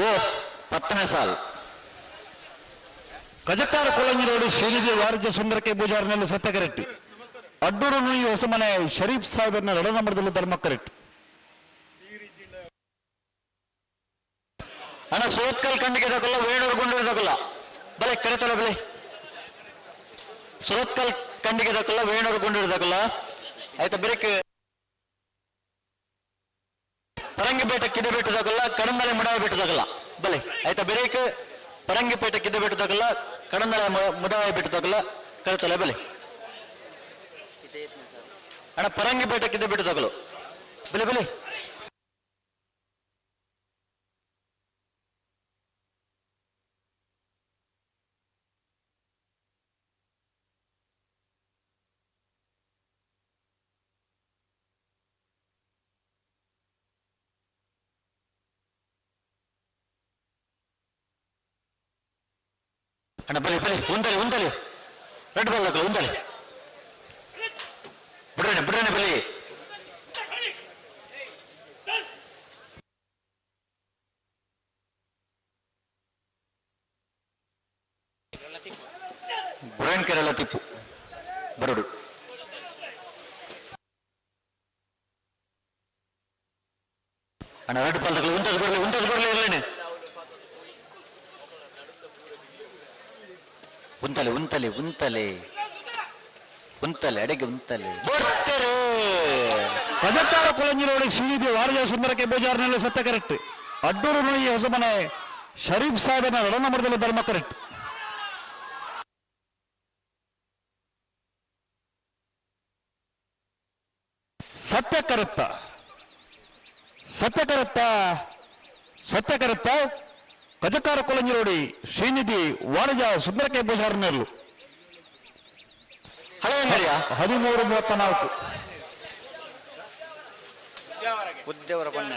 ಓ 10ನೇ ಸಾಲ್. ಕಜಕಾರ ಕೊಳಂಜಿರೋಡು ಶ್ರೀನಿಧಿ ವಾರಿಜ ಸುಂದರಕ್ಕೆ ಪೂಜಾರಿನಲ್ಲಿ ಸತ್ಯ ಕರೆಕ್ಟ್. ಅಡ್ಡೂರು ನುಯಿ ಹೊಸಮನೆ ಶರೀಫ್ ಸಾಹೇಬರ್ನ ಎರಡ ನಂಬರ್ದಲ್ಲಿ ಧರ್ಮ ಕರೆಕ್ಟ್. ಅಣ್ಣ ಸೋತ್ಕಲ್ ಖಂಡಿಗೆ ತಗೊಲ್ಲ, ವೇಣೂರು ಗುಂಡೂರು ತಗೊಲ್ಲ ಬಲೆ, ಕರೆತಲ ಬಲೆ. ಸುರತ್ಕಲ್ ಖಂಡಿಗೆ ತಗೊಲ್ಲ, ವೇಣೂರು ಗುಂಡೂರು ತಗೊಲ್ಲ. ಆಯ್ತಾ ಬ್ರೇಕ್. ಪರಂಗಿಪೇಟೆ ಕಿದೆ ಬೆಟ್ಟು ತಗೊಲ್ಲ, ಕಡಂದಲೆ ಮುಡಾಯ ಬೆಟ್ಟು ತಗೊಲ್ಲ ಬಲೆ. ಆಯ್ತಾ ಬ್ರೇಕ್. ಪರಂಗಿಪೇಟೆ ಕಿದೆ ಬೆಟ್ಟು ತಗೊಲ್ಲ, ಕಡಂದಲೆ ಮುಡಾಯ ಬೆಟ್ಟು ತಗೊಲ್ಲ, ಕರೆತಲೆ ಬಲೆ. ಅಣ್ಣ ಪರಂಗಿಪೇಟೆ ಕಿದೆ ಬೆಟ್ಟು ತಗೊಳ್ಳು ಬಲೆ ಬಲೆ. ಅಣ್ಣ ಬಲಿ ಬಲಿ ಉಂದಲಿ ಉಂದಲಿ ರೆಡ್ ಬಾಲ್ ಹಾಕಲ್ಲ ಉಂದಲಿ ಬಿಡ್ರಣೆ ಬಿಡ್ರಣೆ ಬಲಿ ಗುರಾನ್ ಕೇರಳ ತಿಪ್ಪು ಬರಡು ಅಣ್ಣ ರೆಡ್ ಬಾಲ್ ತಗೊಳ್ಳಿ ಉಂಟದು ಬರಲಿ ಉಂಟದು ಬರಲಿ ಇರ್ಲೇನೆ ಉಂತಲೆ ಉಂತಲೆ ಉಂತಲೆ ಉಂತಲೆ ಅಡೆಗೆ ಉಂತಲೆ ಬರ್ತಾರೆ ಪದಕಾರ ಕೊಳಂಜಿರೋಡಿ ಶ್ರೀನಿಧಿ ವಾರಜ ಸುಂದರಕ್ಕೆ ಬೇಜಾರಿನಲ್ಲಿ ಸತ್ಯ ಕರೆಕ್ಟ್. ಅಡ್ಡೂರು ನೋಯಿ ಹೊಸಮನೆ ಶರೀಫ್ ಸಾಹೇಬನ ರಡನಮರದಲ್ಲಿ ಧರ್ಮ ಕರೆಕ್ಟ್. ಸತ್ಯ ಕರೆಕ್ತ ಸತ್ಯ ಕರೆಕ್ತ ಸತ್ಯ ಕರೆಕ್ತ ಕಜಕಾರ ಕೊಳಂಜಿರೋಡಿ ಶ್ರೀನಿಧಿ ವಾರಜ ಸುಂದರಕ್ಕೆ ಬೇಜಾರಿನಲ್ಲಿ 13-34. ಉದ್ದೇವರ ಬಣ್ಣ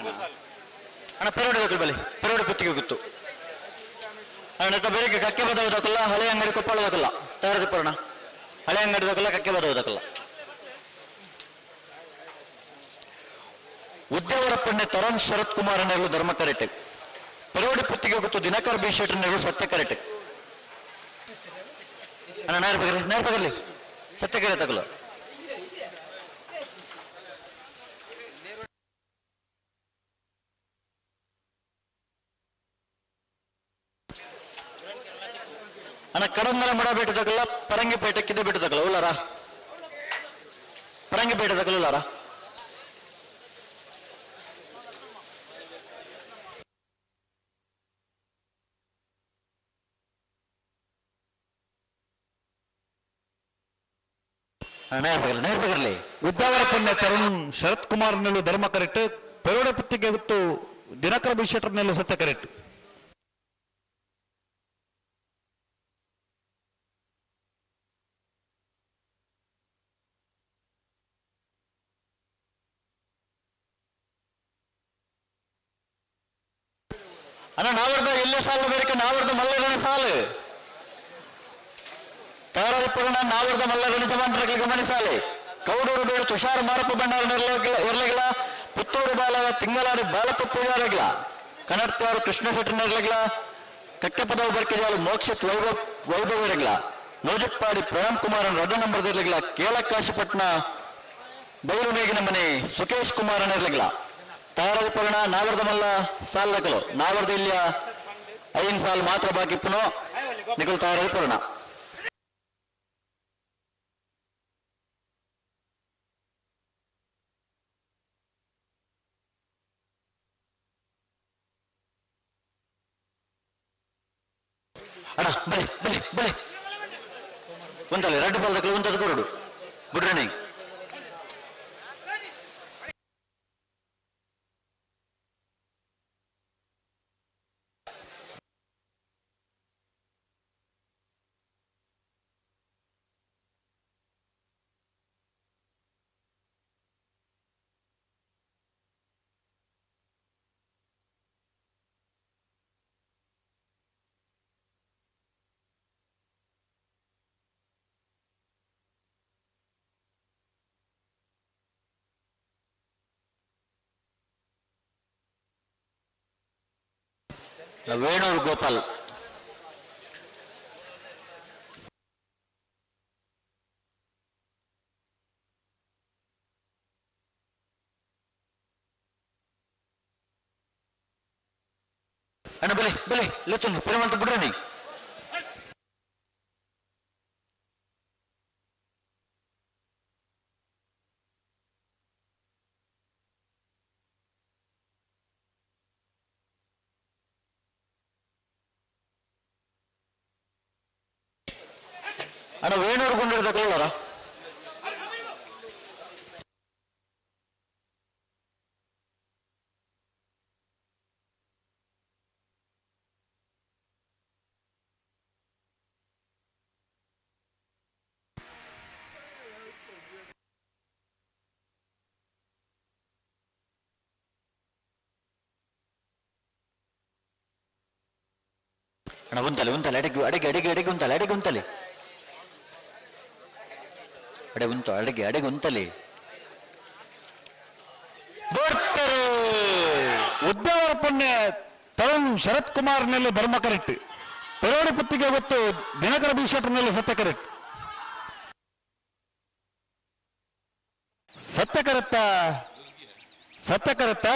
ಅಣ್ಣ ಪೆರೋಡು ಬೇಕು ಬಲಿ ಪೆರೋಡು ಪುತ್ತಿಗೆ ಗೊತ್ತು ಅಣ್ಣ ಬೆಳಿಗ್ಗೆ ಕಕ್ಕೆ ಬದವುದಕ್ಕಲ್ಲ ಹಳೆ ಅಂಗಡಿ ಕೊಪ್ಪಳದಕ್ಕಲ್ಲ ತಯಾರದಿಪ್ಪರಣ ಹಳೆ ಅಂಗಡಿ ದಕ್ಕಲ್ಲ ಕಕ್ಕೆ ಬದವುದಕ್ಕಲ್ಲ. ಉದ್ಯವರಪ್ಪಣ್ಣೆ ತರುಣ್ ಶರತ್ ಕುಮಾರ್ ನೆರಳು ಧರ್ಮ ಕರೆಟೆ ಪೆರೋಡಿ ಪುತ್ತಿಗೆ ಗೊತ್ತು ದಿನಕರ್ ಬಿ ಶೆಟ್ಟರ್ ನೆರಳು ಸತ್ಯ ಕರೆಟೆ ಅಣ್ಣ ನೇರ ಬಗರ್ಲಿ ನೇರ ಬಗರ್ಲಿ ಸತ್ಯ ಕರೆ ತಗಲು. ಅಣ್ಣ ಕಡಂಗಲ ಮಡ ಬೇಟದಕ್ಕಲ್ಲ ಪರಂಗಿಪೇಟೆ ಕಿದ್ದೆ ಬಿಟ್ಟದಕ್ಕಲ್ಲ ಉಲ್ಲಾರ ಪರಂಗಿಪೇಟೆ ತಗಲ ಉಲ್ಲಾರ. ನೇರ ಬಗರ್ಲಿ ನೇರ ಬಗರ್ಲಿ. ಉದ್ದಾವರ ಪುಣ್ಯ ತರುಣ್ ಶರತ್ ಕುಮಾರ್ ನೆಲ್ಲು ಧರ್ಮ ಕರೆಕ್ಟ್. ಪೆರೋಡೆ ಪುತ್ತಿಗೆ ಗೊತ್ತು ದಿನಕರ ಬಿ ಶೆಟ್ಟರ್ ನೆಲ್ಲು ಸತ್ಯ ಕರೆಕ್ಟ್. ಅಣ್ಣ ನಾವರ್ದ ಎಲ್ಲೇ ಸಾಲು ಬೇರೆ ನಾವರ್ದ ಮಲ್ಲಗಣ ಸಾಲು ತಯಾರಾದ ನಾವರ್ದ ಮಲ್ಲಗಣ ಜಮಾನ್ರ ಗಮನಿಸಾಲೆ ಕೌಡೂರು ಬೇಡು ತುಷಾರ್ ಮಾರಪ್ಪ ಭಂಡಾರ ಇರ್ಲಿಲ್ಲ ಪುತ್ತೂರು ಬಾಲ ತಿಂಗಳಾರು ಬಾಲಪ್ಪ ಪೂಜಾರಗಿಲ್ಲ ಕನ್ನಡತಾರು ಕೃಷ್ಣ ಶೆಟ್ಟರ್ ಇರ್ಲಿಲ್ಲ ಕಕ್ಕಪದವು ಬರ್ಕೆಜಾಲು ಮೋಕ್ಷಿತ್ ವೈಭವ್ ವೈಭವ್ ಇರಗಿಲ್ಲ ನೋಜಪ್ಪಾಡಿ ಪ್ರಣಮ್ ಕುಮಾರ್ ರಡ್ಡ ನಂಬರ್ ಇರ್ಲಿಲ್ಲ ಕೇಳಕಾಶಿಪಟ್ನ ಬೈರುಮೇಗಿನ ಮನೆ ಸುಕೇಶ್ ಕುಮಾರ್ ಇರ್ಲಿಲ್ಲ ತಯಾರಾದ ಪರಣ ನಾವರ್ದ ಮಲ್ಲ ಸಾಲ್ ನಾವರ್ದ ಇಲ್ಲಿಯ ಐನ್ ಸಾಲ್ ಮಾತ್ರ ಬಾಕಿ ಪುನೋ ನಿಖಲ್ ತಯಾರಾದ ಪರಣ. ಅಣ್ಣ ಬಲೆ ಬಲೆ ಬಲೆ ಒಂದಲ್ಲ ಎರಡು ಬಾಲ್ ಒಂದದು ಕೊರಡು ಬಿಡ್ರಣೆ. ವೇಣೂರು ಗೋಪಾಲ್ ಅಣ್ಣ ಬಲೆ ಬಲೆ ಲೆತ್ತೊಂದು ಪೆರುಮಲ್ತ ಬಿಡ್ರಣಿ. ಅಣ್ಣ ವೇಣೂರು ಗುಂಡಿಡ್ದ ತಗೊಳ್ಳಾರ ಅಣ್ಣ ಉಂತಲೆ ಉಂತಲೆ ಅಡಿಗೆ ಅಡಿಗೆ ಅಡಿಗೆ ಅಡಿಗೆ ಉಂತಲೆ ಅಡಿಗೆ ಉಂತಲೆ ಅಡೆ ಉಂತು ಅಡಿಗೆ ಅಡಿಗೆ ಉಂತಲೆ. ಬರ್ತಾರೆ ಉದ್ಯಾವರ ಪುಣ್ಯ ತರುಣ್ ಶರತ್ ಕುಮಾರ್ ನೆಲ್ಲ ಧರ್ಮ ಕರೆಕ್ಟ್. ಪೆರೋಡಿ ಪುತ್ತಿಗೆ ಗೊತ್ತು ದಿನಕರ ಬಿ ಶೆಟ್ಟರ್ನೆಲ್ಲ ಸತ್ಯ ಕರೆಕ್ಟ್. ಸತ್ಯ ಕರೆಕ್ಟ ಸತ್ಯ ಕರೆಕ್ಟ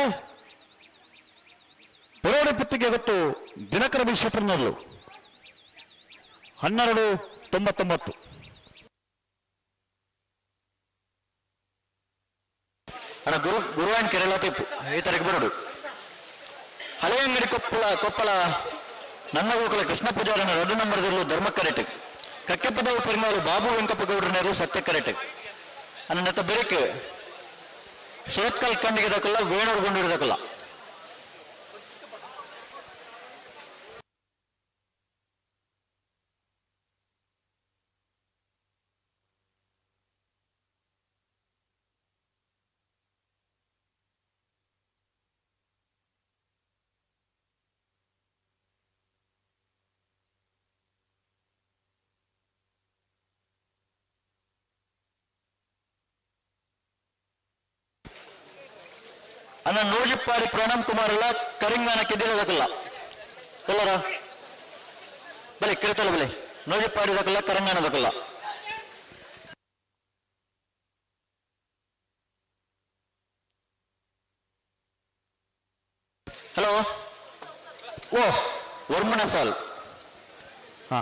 ಪೆರೋಡಿ ಪುತ್ತಿಗೆ ಗೊತ್ತು ದಿನಕರ ಬಿ ಶೆಟ್ಟರ್ನೆಲ್ಲು 12:99. ಅಣ್ಣ ಗುರು ಗುರುವಾನ್ ಕೇರಳ ತಿಪ್ಪು ಈ ತಾರೀಕು ಬರೋಡು. ಹಳೆಯಂಗಡಿ ಕೊಪ್ಪಳ ಕೊಪ್ಪಳ ನನ್ನ ಗೋಕುಲ ಕೃಷ್ಣ ಪೂಜಾರನ 2 ನಂಬರ್ದಲ್ಲೂ ಧರ್ಮ ಕರೆಕ್ಟ್. ಕಕ್ಕೆಪ್ಪದವು ಪೆರುಮಾಳು ಬಾಬು ವೆಂಕಪ್ಪ ಗೌಡ್ರನೆರಲು ಸತ್ಯ ಕರೆಕ್ಟ್. ಅನ್ನ ನೆತ್ತ ಬೆರಕೆ ಸುರತ್ಕಲ್ ಕಂಡಿಗೆ ದಕ್ಕಲ್ಲ ವೇಣೂರು ಗುಂಡೂರು ದಕ್ಕಲ್ಲ. ಅನ್ನ ನೂಜಿಪ್ಪಾಡಿ ಪ್ರಣಮ್ ಕುಮಾರ್ ಅಲ್ಲ ಕರಿಂಗಾನ ಕೆದ್ದಿರದಕ್ಕಲ್ಲ ಎಲ್ಲರ ಬಲೆ ಕಿರತಲ ಬಲೆ ನೂಜಿಪ್ಪಾಡಿ ದಕ್ಕಲ್ಲ ಕರಂಗಾನ ದಕ್ಕಲ್ಲ. ಹಲೋ ಓ ವರ್ಮಣ ಸಾಲ್. ಹಾ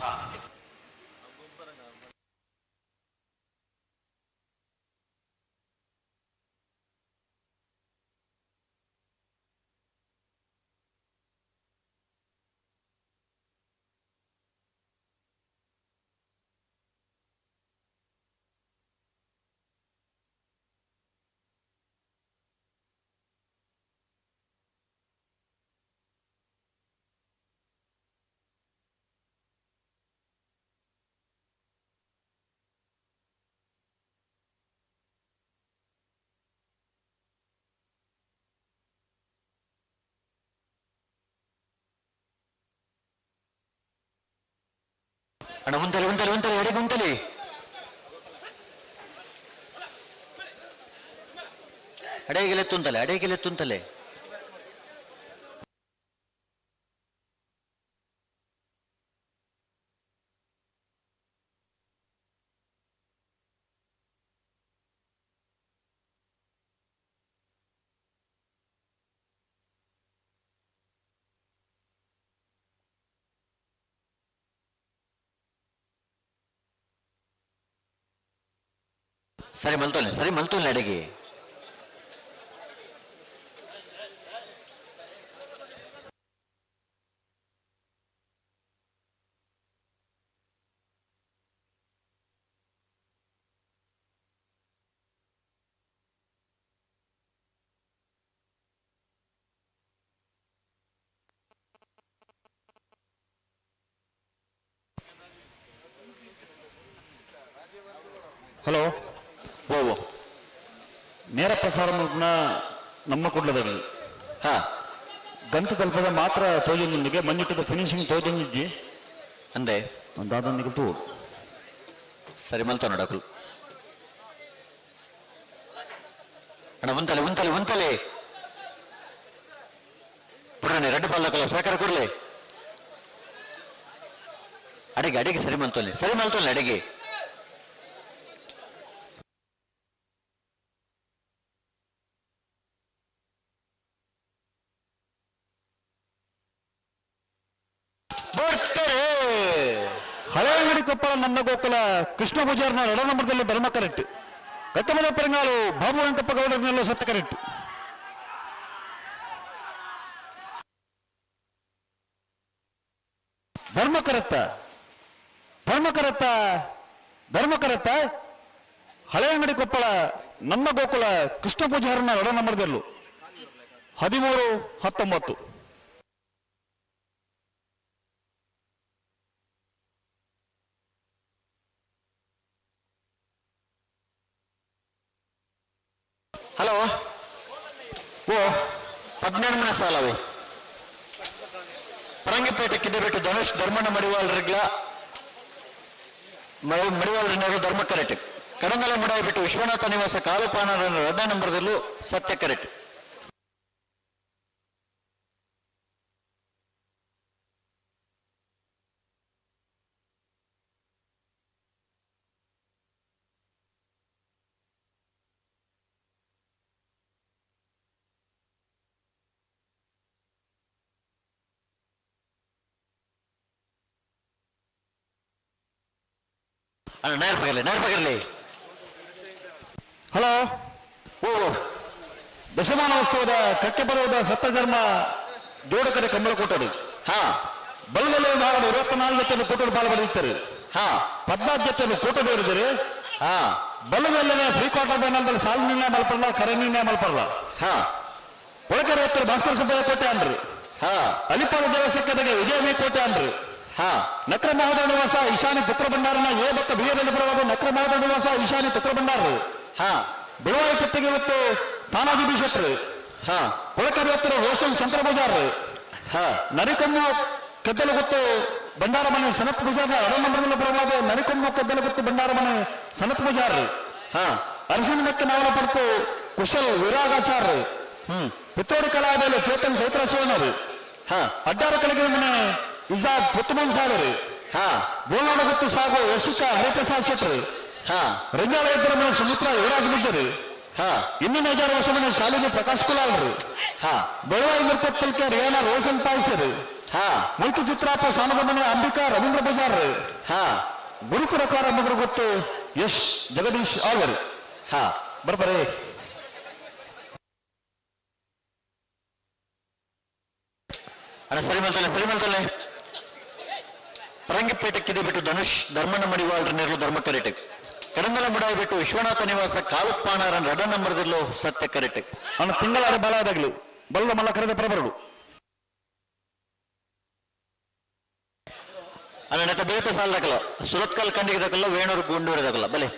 ಅಣ್ಣ ಉಂತಲೆ ಉಂತಲೆ ಉಂತಲೆ ಎಡೆಗೆ ಉಂತಲೆ. ಅಡೇಗೆಲೆ ತುಂತಲೆ ಅಡೇಗೆಲೆ ತುಂತಲೆ. ಸರಿ ಮಲ್ತೋಲೆ ಸರಿ ಮಲ್ತೋಲೆ ಅಡಿಗೆ. ಹಲೋ ಓ ಓ ನೇರ ಪ್ರಸಾರ ನಮ್ಮ ಕುಡ್ಲದಲ್ಲಿ ಹಾ ಗಂತ ತಲುಪದ ಮಾತ್ರ ತೋಜೊಂದಿಗೆ ಮಂಜುಟ್ಟದ ಫಿನಿಶಿಂಗ್ ತೋಜೊಂದಿಜ್ಜಿ ಅಂದೆ ಒಂದಾದೊಂದಿಗೆ ತೂ ಸರಿ ಮಲ್ತ ನೋಡಕಲು. ಅಣ್ಣ ಉಂತಲೆ ಉಂತಲೆ ಉಂತಲೆ ಪುಡನೆ ರೆಡ್ ಪಲ್ಲಕಲ್ಲ ಸಹಕಾರ ಕೊಡ್ಲೆ. ಅಡಿಗೆ ಅಡಿಗೆ ಸರಿ ಮಲ್ತೋಲೆ ಸರಿ ಮಲ್ತೋಲೆ ಅಡಿಗೆ. ಬರ್ತಾರೆ ಹಳೆಯಂಗಡಿ ಕೊಪ್ಪಳ ನನ್ನ ಗೋಕುಲ ಕೃಷ್ಣ ಪೂಜಾರ್ನ 2 ನಂಬರ್ದಲ್ಲಿ ಧರ್ಮ ಕರೆಕ್ಟ್. ಕತ್ತಮದ ಪೆರಂಗಾಲು ಬಾಬು ವೆಂಕಪ್ಪ ಗೌಡರನ್ನೆಲ್ಲ ಸತ್ತ ಕರೆಕ್ಟ್. ಧರ್ಮಕರತ್ತ ಧರ್ಮಕರತ್ತ ಧರ್ಮಕರತ್ತ ಹಳೆಯಂಗಡಿ ಕೊಪ್ಪಳ ನಮ್ಮ ಗೋಕುಲ ಕೃಷ್ಣ ಪೂಜಾರನ 2 ನಂಬರ್ದಲ್ಲೂ 13-19. ಹಲೋ ಓ 12 ಸಾಲವೇ. ಪರಂಗಿಪೇಟೆ ಕಿದೆಬೆಟ್ಟು ಧನುಷ್ ಧರ್ಮಣ್ಣ ಮಡಿವಾಳರಿಗ್ಲ ಮಡಿವಾಳರಿನವರು ಧರ್ಮ ಕರೆಟ್. ಕಡಂಗಲ ಮುಡಾಯಿಬಿಟ್ಟು ವಿಶ್ವನಾಥ ನಿವಾಸ ಕಾಲುಪಾನರ ಎರಡನೇ ನಂಬರ್ದಲ್ಲೂ ಸತ್ಯ ಕರೆಟ್. ಅಣ್ಣ ನೇರ ಪಗರ್ಲಿ, ನೇರ ಪಗರ್ಲಿ. ಹಲೋ. ಓ ದಶಮಾನೋತ್ಸವದ ಕಕ್ಕೆಬರೋದ ಸತ್ತಧರ್ಮ ಜೋಡಕರೆ ಕಂಬಳಕೋಟರು. ಹಾ. ಬಲ್ಗಲು ಭಾಗದ 24 ಜೊತೆಯನ್ನು ಕೂಟರು ಪಾಲು ಪಡೆಯುತ್ತಾರೆ. ಹಾ. 14 ಜೊತೆಯನ್ನು ಕೂಟ ಬೇರಿದರೆ. ಹಾ. ಬಲ್ಲದಲ್ಲೇ ಫ್ರೀ ಕ್ವಾರ್ಟರ್ ಫೈನಲ್ ಸಾಲು ನಿರ್ಣಯ ಮಲ್ಪಲ್ಲ, ಕರೆ ನಿರ್ಣಯ ಮಲ್ಪಲ್ಲ. ಹಾ. ಕೊಳಕೆರೆ ಹತ್ತಿರ ಭಾಸ್ಕರ ಸುಬ್ಬಯ್ಯ ಕೋಟೆ ಅನ್ರಿ. ಹಾ. ಅಲಿಪಾಲ ದೇವಸ್ಥಾನಕ್ಕೆ ವಿಜಯ ಕೋಟೆ ಅನ್ರಿ. ಹಾ. ನಕ್ರ ಮಹೋದರ ನಿವಾಸ ಈಶಾನ್ಯ ತುಕ್ರ ಭಂಡಾರನ ಎ ಮತ್ತು ಬಿ ಎ ನಕ್ರ ಮಹೋದರ ನಿವಾಸ ಈಶಾನ್ಯ ತುಕ್ರ ಭಂಡಾರ. ಹಾ. ಬಿಳುವಾಯಿ ಪತ್ತಿಗೆ ಮತ್ತು ತಾನಾಜಿ ಬಿ ಶೆಟ್ರು. ಹಾ. ಕೊಳಕೆರೆ ಹತ್ತಿರ ರೋಷನ್ ಶಂಕರ ಪೂಜಾರ್. ಹಾ. ನರಿಕೊಮ್ಮು ಕದ್ದಲಗುತ್ತು ಭಂಡಾರ ಮನೆ ಸನತ್ ಪೂಜಾರ್ ಅರ ನಂಬರ್ದಲ್ಲಿ ಪ್ರಭಾವ ನರಿಕೊಮ್ಮು ಕದ್ದಲಗುತ್ತು ಭಂಡಾರ ಮನೆ ಸನತ್ ಪೂಜಾರ್. ಹಾ. ಅರಸಿನ ಮೆಕ್ಕ ನಾವಲ ಪಡ್ತು ಕುಶಲ್ ವಿರಾಗಾಚಾರ್. ಪಿತ್ರೋಡಿ ಕಲಾವಿದರು ಚೇತನ್ ಚೈತ್ರ ಶಿವನರು. ಹಾ. ಅಡ್ಡಾರ ಕಡೆಗೆ ಮನೆ ಇಜಾದ್ ಪುತ್ತಮನ್ ಸಾಗರು. ಹಾ. ಬೋಲಾಡ ಗುತ್ತು ಸಾಗು ಯಶಿಕಾ ಹರಿಪ್ರಸಾದ್ ಶೆಟ್ಟರು. ಹಾ. ರಂಗಾಳ ಇಬ್ಬರ ಮನೆ ಸುಮಿತ್ರಾ ಯುವರಾಜ್ ಬಿದ್ದರು. ಹಾ. ಇನ್ನಿನ ಹಜಾರ್ ವರ್ಷ ಮನೆ ಶಾಲಿನಿ ಪ್ರಕಾಶ್ ಕುಲಾಲ್ರು. ಹಾ. ಬೆಳವಾಯಿ ಮಿರ್ತಪ್ಪಲ್ಕೆ ರಿಯಾನ ರೋಷನ್ ಪಾಯ್ಸರು. ಹಾ. ಮುಲ್ಕಿ ಚಿತ್ರಾಪ ಸಾನದ ಮನೆ ಅಂಬಿಕಾ ರವೀಂದ್ರ ಬಜಾರ್. ಹಾ. ಗುರುಕುಲ ಮಗರು ಗೊತ್ತು ಯಶ್ ಜಗದೀಶ್ ಆಲ್ವರು. ಹಾ. ಬರ್ಬರೇ. ಅಣ್ಣ ಸರಿ ಮಲ್ತಲೆ, ಸರಿ ಮಲ್ತಲೆ. ಪರಂಗಿಪೇಟೆ ಕಿದೆಬಿಟ್ಟು ಧನುಷ್ ಧರ್ಮಣ್ಣ ಮಡಿವಾಳರ ನೆರಳು ಧರ್ಮ ಕರೆಟೆ. ಕಡಂಗಲ ಮುಡಾಯಿ ಬಿಟ್ಟು ವಿಶ್ವನಾಥ ನಿವಾಸ ಕಾಲುಪ್ಪಾಣರ ರಡ ನಂಬರ್ದಲ್ಲೂ ಸತ್ಯ ಕರೆಟೆ. ಅಣ್ಣ ತಿಂಗಳಾರೆ ಬಲ ಆದಾಗ್ಲಿ ಬಲ್ಲ ಮಲ್ಲ ಕರೆದ ಪ್ರಬರಡು. ಅಣ್ಣ ನೆತ್ತ ಬೇತ ಸಾಲದಕಲ್ಲ ಸುರತ್ಕಲ್ ಕಂಡಿಗೆ ದಕಲ್ಲ ವೇಣೂರು ಗುಂಡೂರು ದಕಲ್ಲ ಬಲೆ.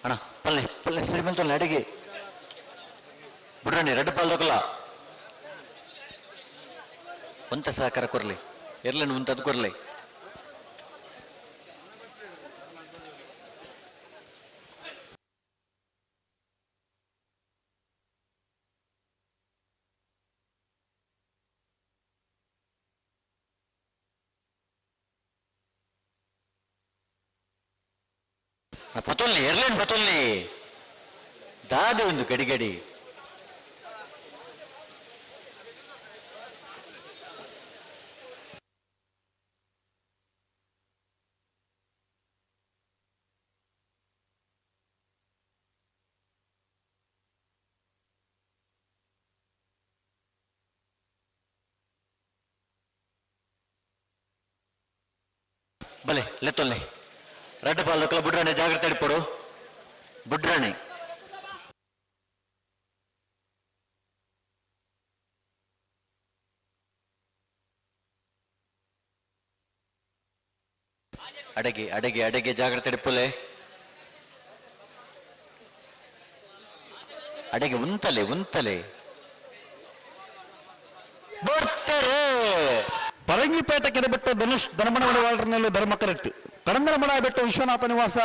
ಅಣ್ಣ ಪಲ್ಲೆ ಪಲ್ಲೆ ಸರಿ ಬಂತಲ್ಲ ಅಡಿಗೆ ಬಿಡ್ರಣಿ ರೆಡ್ ಪಾಲ್ ದೊಕ್ಕಲ್ಲ ಒಂತ ಸಹಕಾರ ಕೊರ್ಲಿ ಎರ್ಲನ್ ಉಂತದ್ ಕೊರ್ಲಿ. ಪತೊಲ್ನಿ ಎರ್ಲೇನ್ ಪತೊಲ್ನಿ ದಾದೆ ಒಂದು ಗಡಿ ಗಡಿ. ಬಲೆ ಲೆತ್ತೊಲ್ನಿ ರಡ್ಡ ಪಾಲಕಲ ಬುಡ್ರಾಣಿ ಜಾಗ್ರತೆ ಇಡ್ಪೊಡು ಬುಡ್ರಾಣಿ. ಅಡಗೆ ಅಡಗೆ ಅಡಗೆ ಜಾಗ್ರತೆ ಇಡ್ಪುಲೆ. ಅಡಗೆ ಉಂತಲೆ ಉಂತಲೆ ಬರ್ತಾರೆ. ಪರಂಗಿಪೇಟೆ ಕೆರೆಬಿಟ್ಟು ಧನುಷ್ ಧರ್ಮನವಡವಾಳರಲ್ಲಿ ಧರ್ಮ ಕರೆಕ್ಟ್. ಕಡಂದರ ಬೆಟ್ಟು ವಿಶ್ವನಾಥ ನಿವಾಸ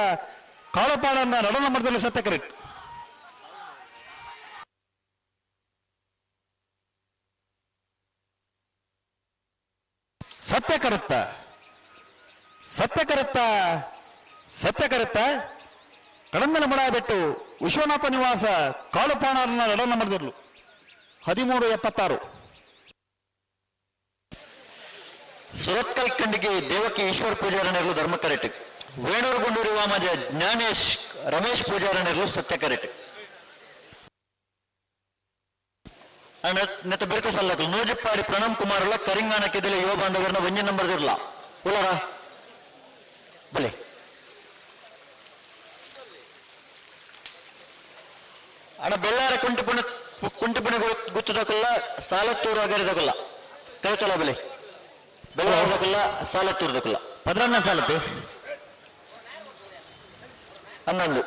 ಕಾಳಪಾಡನ್ನ ನಡನ ಮರದಲ್ಲಿ ಸತ್ಯ ಕರೆಕ್ಟ್. ಸತ್ಯ ಕರೆಕ್ಟ, ಸತ್ಯ ಕರೆಕ್ಟ, ಸತ್ಯ ಕರೆಕ್ಟ. ಕಡಂದಲ ಮಡ ಬೆಟ್ಟು ವಿಶ್ವನಾಥ ನಿವಾಸ ಕಾಳುಪಾಣರನ್ನ ನಡನ ಮರದಲ್ಲೂ 13:76. ಸುರತ್ಕಲ್ ಖಂಡಿಗೆ ದೇವಕಿ ಈಶ್ವರ ಪೂಜಾರನೆರಲು ಧರ್ಮ ಕರೆಟ್. ವೇಣೂರು ಗುಂಡೂರು ವಾಮಜ ಜ್ಞಾನೇಶ್ ರಮೇಶ್ ಪೂಜಾರನೆರಲು ಸತ್ಯ ಕರೆಟ್. ನೆತ್ತ ಬಿರುಕು ಸಲ್ಲಕಲು ನೂಜಿಪ್ಪಾಡಿ ಪ್ರಣಮ್ ಕುಮಾರಲ್ಲ ಕರಿಂಗಾಣ ಕೆದಲೆ ಯುವ ಬಾಂಧವರನ್ನ ಒಂಜಿ ನಂಬರ್ ಇರಲ್ಲ ಉಲರ ಬಲೆ. ಅಣ್ಣ ಬೆಳ್ಳಾರ ಕುಂಟಿಪುಣ ಕುಂಟಿಪುಣಿ ಗುತ್ತದಕುಲ್ಲ ಸಾಲತ್ತೂರು ಅಗರಿದಕುಲ್ಲ ಕೈತಲ ಬೆಲೆ ಬೆಳ್ಳಾರದಕುಲ್ಲ ಸಾಲತ್ತೂರದಕುಲ್ಲ ಪದ್ರನ್ನ ಸಾಲತ್ತೆ 11.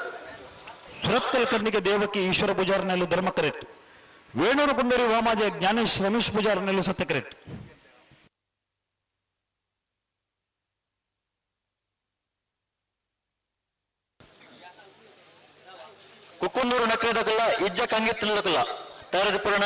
ಸುರತ್ಕಲ್ ಕಣ್ಣಿಗೆ ದೇವಕಿ ಈಶ್ವರ ಪೂಜಾರನಲ್ಲಿ ಧರ್ಮ ಕರೆಕ್ಟ್. ವೇಣೂರು ಕುಂಡೇರಿ ವಾಮಾಜೆ ಜ್ಞಾನೇಶ್ ರಮೇಶ್ ಪೂಜಾರನಲ್ಲಿ ಸತ್ಯ ಕರೆಕ್ಟ್. ಕುಕ್ಕುಂದೂರು ನಕ್ರದಕುಲ್ಲ ಇಜ್ಜ ಕಂಗಿತ್ತಲಕುಲ್ಲ ತಯಾರದ ಪುರಾಣ.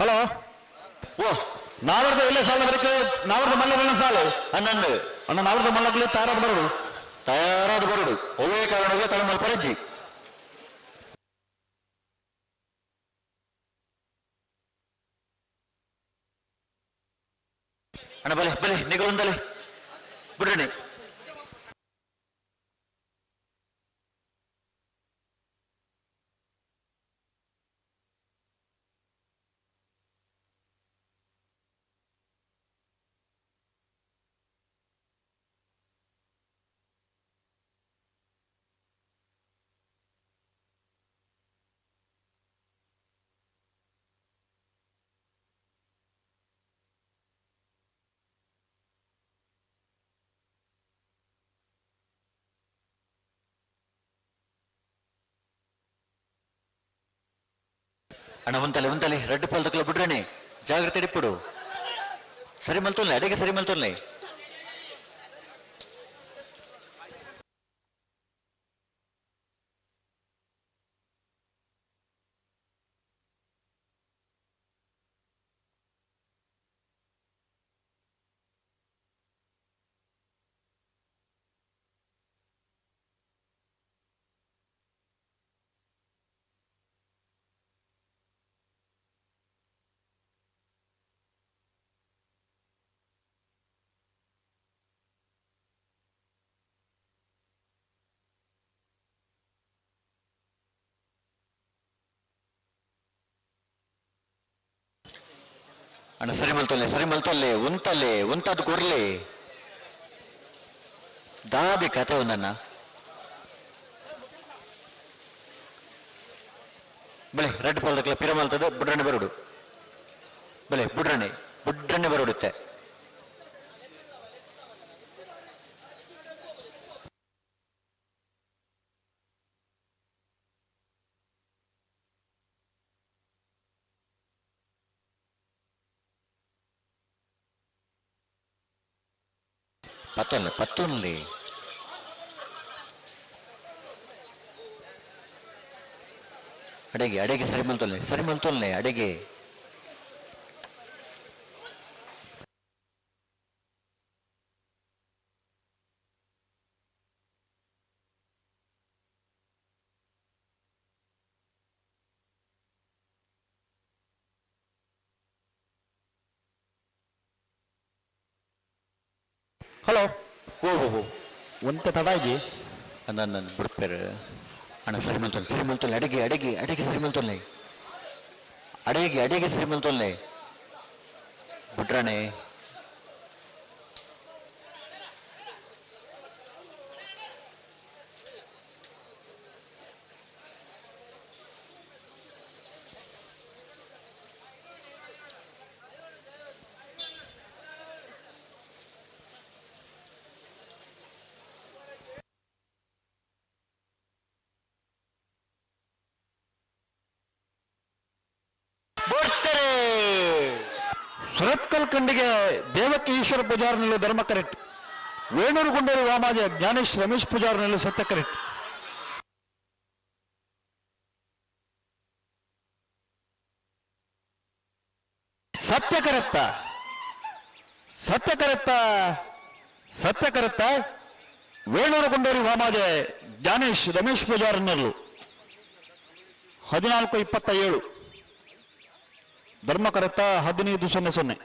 ಹಲೋ ಓ ನಾವರ್ದ ಎಲ್ಲ ಸಾಲ ಬರಕ್ಕೆ ನಾವರ್ದ ಮಲ್ಲಗಳನ್ನ ಸಾಲು 11. ಅಣ್ಣ ನಾವರ್ದ ಮಲ್ಲಗಳು ತಯಾರಾದ ಬರೋಡು ತಯಾರಾದ ಬರೋಡು ಒಳ್ಳೆ ಕಾರಣಕ್ಕೆ ತಳಮಲ್ ಪರಜ್ಜಿ. ಅಣ್ಣ ಬಲೆ ಬಲೆ ನಿಗಲೊಂದಲೆ ಬಿಡ್ರಣಿ. ಅಣ್ಣ ಒಂತಲೆ ಒಂತಲೆ ರೆಡ್ ಪಾಲ್ದಕ್ಲ ಬಿಡ್ರಣೆ ಜಾಗ್ರತೆ ಇಡಿಪುಡು. ಸರಿ ಮಲ್ತೊಲ್ಲೆ ಅಡಿಗೆ ಸರಿ ಮಲ್ತೊಲ್ಲೆ. ಅಣ್ಣ ಸರಿ ಮಲ್ತೊಲ್ಲೆ ಸರಿ ಮಲ್ತೊಲ್ಲೆ ಉಂತಲ್ಲೆ ಉಂತದ್ದು ಕೊರ್ಲೆ ದಾದೆ ಕತೆ ಒಂದನ್ನ ಬಳೆ ರೆಡ್ ಪಾಲ್ದಕ್ಲ ಪಿರ ಮಲ್ತದೆ ಬುಡ್ರಣೆ ಬರುಡು ಬಲೆ ಬುಡ್ರಣೆ ಬುಡ್ರಣೆ ಬರುಡುತ್ತೆ. ಪತ್ತೊನ್ಲೆ ಪತ್ತೊನ್ಲೆ ಅಡೆಗೆ ಅಡೆಗೆ ಸರಿ ಮಲ್ತೊಲ್ಲೆ ಸರಿ ಮಲ್ತೊಲ್ಲೆ ಅಡೆಗೆ. ಹಲೋ ಓ ಓ ಓ ಒಂತೆ ತಡಾಗಿ ನನ್ನ ಬಿಡ್ಪೇರು ಅಣ್ಣ ಸರಿ ಮಲ್ತೊಲ್ಲೆ ಸರಿ ಮಲ್ತೊಲ್ಲೆ ಅಡಿಗೆ ಅಡಿಗೆ ಅಡಿಗೆ ಸರಿ ಮಲ್ತೊಲ್ಲೆ ಅಡಿಗೆ ಅಡಿಗೆ ಸರಿ ಮಲ್ತೊಲ್ಲೆ ಬಿಟ್ರಾಣೆ. ಸುರತ್ಕಲ್ ಖಂಡಿಗೆ ದೇವಕ್ಕೆ ಈಶ್ವರ ಪೂಜಾರನಲ್ಲಿ ಧರ್ಮ ಕರೆಕ್ಟ್. ವೇಣೂರು ಗುಂಡೂರು ವಾಮಾಜ ಜ್ಞಾನೇಶ್ ರಮೇಶ್ ಪೂಜಾರನಲ್ಲಿ ಸತ್ಯ ಕರೆಕ್ಟ್. ಸತ್ಯ ಕರೆಕ್ತ ಸತ್ಯ ಕರೆಕ್ತ ಸತ್ಯ ಕರೆಕ್ತ ವೇಣೂರು ಗುಂಡೂರು ವಾಮಾಜೆ ಜ್ಞಾನೇಶ್ ರಮೇಶ್ ಪೂಜಾರನಲ್ಲೂ 14:27 ಧರ್ಮಕರತ್ತ 15:00.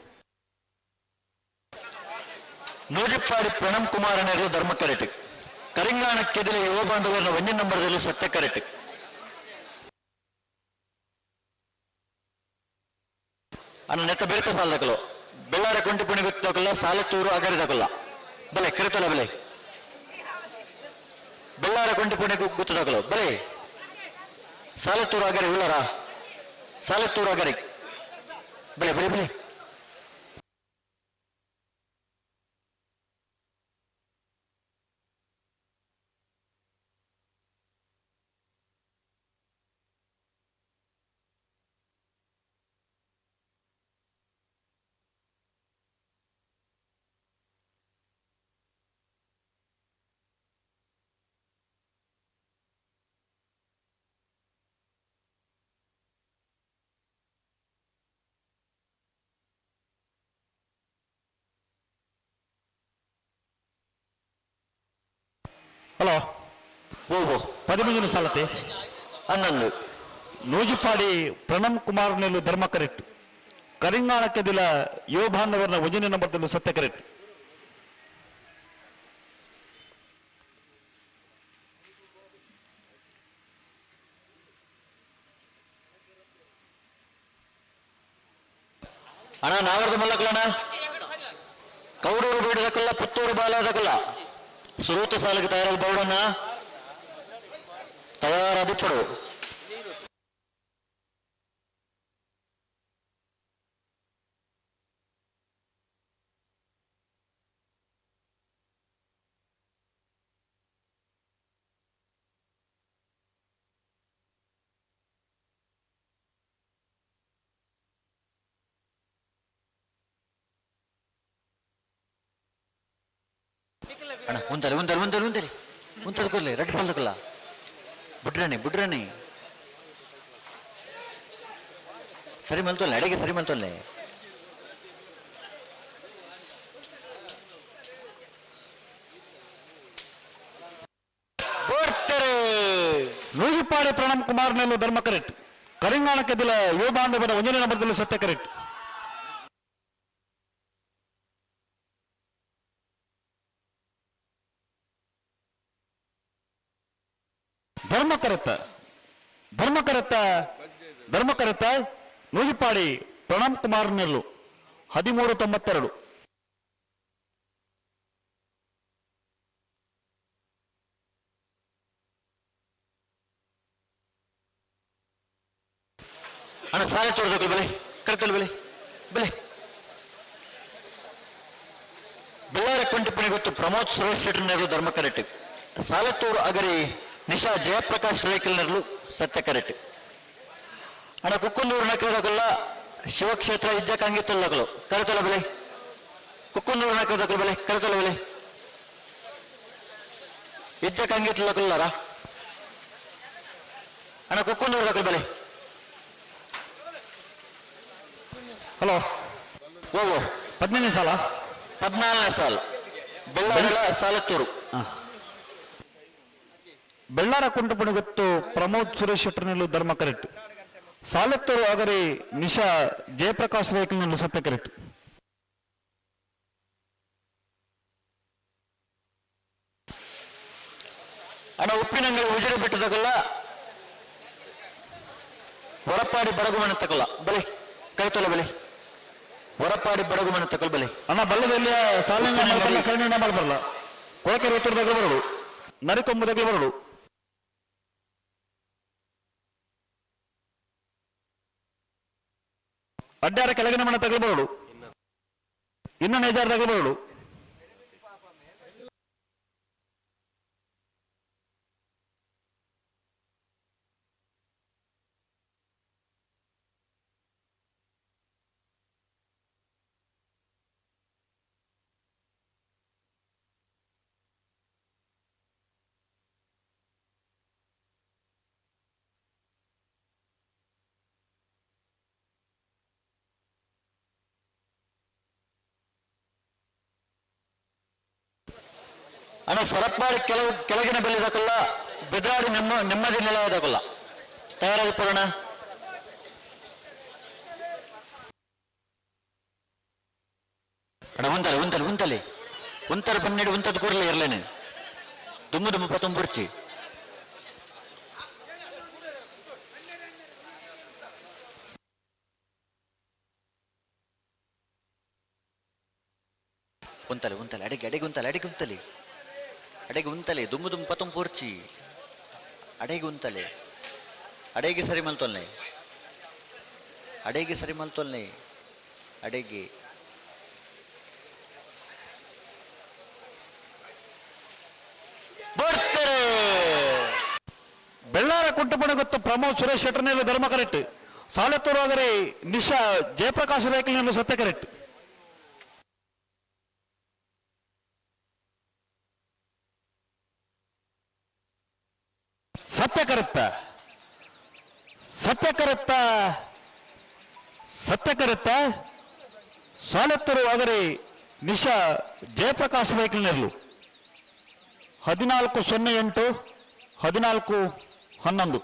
ನೂಜಿಪ್ಪಾಡಿ ಪ್ರಣಮ್ ಕುಮಾರ್ ನೆರಳು ಧರ್ಮ ಕರೆಟ್. ಕರಿಂಗಾಣ ಕೆದಿಲೆ ಯುವ ಬಾಂಧವರನ್ನ ಒಂದೇ ನಂಬರ್ದಲ್ಲಿ ಸತ್ಯ ಕರೆಟ್. ಅನ್ನ ನೆತ್ತ ಬೆರೆತ ಸಾಲದಕಲು ಬೆಳ್ಳಾರ ಕೊಂಟಿಪುಣಿ ಗೊತ್ತಕಲ್ಲ ಸಾಲತ್ತೂರು ಅಗರಿದಕಲ್ಲ ಬಲೆ ಕರೆತಲ ಬಲೆ ಬೆಳ್ಳಾರ ಕೊಂಟಿಪುಣಿ ಗೊತ್ತದಕಲು ಬಲೆ ಸಾಲತ್ತೂರು ಅಗರಿ ಉಳ್ಳಾರ ಸಾಲತ್ತೂರು ಅಗರಿ ಬಲೆ ಬಲೆ ಬಲೆ. ಹಲೋ. ಓ 13 ಸಾಲತೆ. 11. ನೂಜಿಪಾಡಿ ಪ್ರಣಮ್ ಕುಮಾರ್ ನೆಲ್ಲು ಧರ್ಮ ಕರೆಕ್ಟ್. ಕರಿಂಗಾಣ ಕೆದಿಲ ಯುವ ಬಾಂಧವರನ್ನ ಒಂಜನೇ ನಂಬರ್ದಲ್ಲಿ ಸತ್ಯ ಕರೆಕ್ಟ್. ಅಣ್ಣ ನಾವರ್ದ ಮಲ್ಲಕಲಣ್ಣ ಕೌಡೂರು ಬೇಡದಕ್ಕಲ್ಲ ಪುತ್ತೂರು ಬಾಲದಕ್ಕಲ್ಲ ಸುರೂತ ಸಾಲಿಗೆ ತಯಾರಾದ ಬೌಡಣ್ಣ ತಯಾರಾದ ಪಡು. ಅಣ್ಣ ಒಂದಲೆ ಒಂದಲೆ ಒಂದಲೆ ಒಂದಲೆ ಒಂದಲೆ ಕೊರ್ಲಿ ರೆಡ್ ಪಲ್ದಕಲ್ಲ ಬುಡ್ರಾಣಿ ಬುಡ್ರಾಣಿ ಸರಿ ಮಲ್ತೊಲ್ಲೆ ಅಡಿಗೆ ಸರಿ ಮಲ್ತೊಲ್ಲೆ. ನೂಜಿಪಾಡಿ ಪ್ರಣಮ್ ಕುಮಾರ್ ನೆಲ್ಲು ಧರ್ಮ ಕರೆಕ್ಟ್. ಕರಿಂಗಾಣ ಕೆದಿಲ ಯುವ ಬಾಂಧವರ ಒಂದನೇ ನಂಬರ್ದಲ್ಲಿ ಸತ್ಯ ಕರೆಕ್ಟ್. ಧರ್ಮಕರತ್ತ ಧರ್ಮಕರತ್ತ ಧರ್ಮಕರತ್ತ ನೂಜಿಪಾಡಿ ಪ್ರಣಮ್ ಕುಮಾರ್ ನೆಲ್ಲು 1392. ಅಣ್ಣ ಸಾಲ ತೋರ್ದಕ್ಕಲ್ಲ ಬೆಲೆ ಕರೆತಲ್ಲ ಬೆಲೆ ಬೆಲೆ. ಬೆಳ್ಳಾರ ಕೊಂಟಿಪುಣಿ ಗೊತ್ತು ಪ್ರಮೋದ್ ಸುರೇಶ್ ಶೆಟ್ಟರ್ ನೆರಳು ಧರ್ಮ ಕರೆಕ್ಟ್. ಸಾಲತ್ತೂರು ಅಗರಿ ನಿಶಾ ಜಯಪ್ರಕಾಶ್ ರೇಖಲ್ ನೆರಳು ಸತ್ಯ ಕರೆಕ್ಟ್. ಅಣ್ಣ ಕುಕ್ಕುಂದೂರು ನಕರದಕಲ್ಲ ಶಿವಕ್ಷೇತ್ರ ಇಜ್ಜಕಾಂಗಿತ್ತಲ್ಲಕಲು ಕರೆತಲ್ಲ ಬೆಲೆ. ಕುಕ್ಕುಂದೂರು ನಕರದಕಲು ಬೆಲೆ ಕರೆತಲ್ಲ ಬೆಲೆ ಇಜ್ಜಕಾಂಗಿತ್ತಲ್ಲಕಲ್ಲಾರ. ಅಣ್ಣ ಕುಕ್ಕುಂದೂರು ದಕಲು ಬೆಲೆ. ಹಲೋ. ಓ 15ನೇ ಸಾಲ. 14ನೇ ಸಾಲ ಬೆಳ್ಳಾರ ಸಾಲತ್ತೂರು. ಬೆಳ್ಳಾರ ಕುಂಟಪುಣಿ ಗೊತ್ತು ಪ್ರಮೋದ್ ಸುರೇಶ್ ಶೆಟ್ಟರ್ನಲ್ಲೂ ಧರ್ಮ ಕರೆಕ್ಟ್. ಸಾಲತ್ತೂರು ಅಗರಿ ನಿಶಾ ಜಯಪ್ರಕಾಶ್ ರೇಖಲ್ನಲ್ಲೂ ಸತ್ಯ ಕರೆಕ್ಟ್. ಅಣ್ಣ ಉಪ್ಪಿನಂಗಡಿ ಉಜಿರೆ ಬಿಟ್ಟದಕ್ಕಲ್ಲ ಹೊರಪಾಡಿ ಬಡಗು ತಕಲ್ಲ ಬಲೆ ಕರೆತೊಲ್ಲ ಬಲೆ ಹೊರಪಾಡಿ ಬಡಗು ಮನೆ ತಕಲ್ ಬಲೆ. ಅಣ್ಣ ಬಲ್ಲದಲ್ಲಿ ಸಾಲಿನ ಕರ್ಣಿನ ಬರಲ್ಲ ಕೊಳಕೆರೆ ಉತ್ತರದಾಗ ಬರಡು ನರಿಕೊಂಬುದಾಗ ಬರಡು. ಅಡ್ಡಾರ ಕೆಳಗಿನ ಮನೆ ತಗಲು ಬರಡು ಇನ್ನ ನೇಜಾರ ತಗಲು ಬರಡು. ಅಣ್ಣ ಸರಪಾಡಿ ಕೆಲವು ಕೆಳಗಿನ ಬೆಲೆದಕ್ಕಲ್ಲ ಬೆದರಾಡಿ ನಮ್ಮ ನೆಮ್ಮದಿ ನೆಲೆಯದಕ್ಕಲ್ಲ ತಯಾರಾಗಿ ಪೋಣ. ಅಣ್ಣ ಒಂದಲೆ ಒಂದಲೆ ಒಂದಲೆ ಉಂತರ ಪನ್ನೆಡು ಉಂತದ ಕೊರ್ಲೆ ಇರ್ಲೇನೆ. ದುಮ್ಮು ದುಮ್ಮು ಪತ್ತೊಂಬುರ್ಚಿ. ಉಂತಲೆ ಉಂತಲೆ ಅಡಿಗೆ ಅಡಿಗೆ ಉಂತಲೆ ಅಡಿಗೆ ಉಂತಲೆ ಅಡಿಗೆ ಉಂತಲೆ ದುಮ್ಮು ದುಮ್ಮು ಪತ್ತೊಂಬುರ್ಚಿ ಅಡೆಗೆ ಉಂತಲೆ ಅಡೆಗೆ ಸರಿ ಮಲ್ತೊಲ್ನೆ ಅಡೆಗೆ ಸರಿ ಮಲ್ತೊಲ್ನೆ ಅಡೆಗೆ. ಬರ್ತಾರೆ. ಬೆಳ್ಳಾರ ಕುಂಟಪಣ ಗೊತ್ತು ಪ್ರಮೋದ್ ಸುರೇಶ್ ಶೆಟ್ಟರ್ನಲ್ಲಿ ಧರ್ಮ ಕರೆಕ್ಟ್. ಸಾಲತ್ತೂರು ಆಗರೆ ನಿಶಾ ಜಯಪ್ರಕಾಶ್ ರೇಖಲಿನಲ್ಲಿ ಸತ್ಯ ಕರೆಕ್ಟ್. ಸತ್ಯ ಕರೆಕ್ತ ಸತ್ಯ ಕರೆಕ್ತ ಸತ್ಯ ಕರೆಕ್ತ. ಸಾಲತ್ತೂರು ಆಗರೆ ನಿಶಾ ಜಯಪ್ರಕಾಶ್ ರೇಖಲಿನಲ್ಲಿ 14-08 14-11.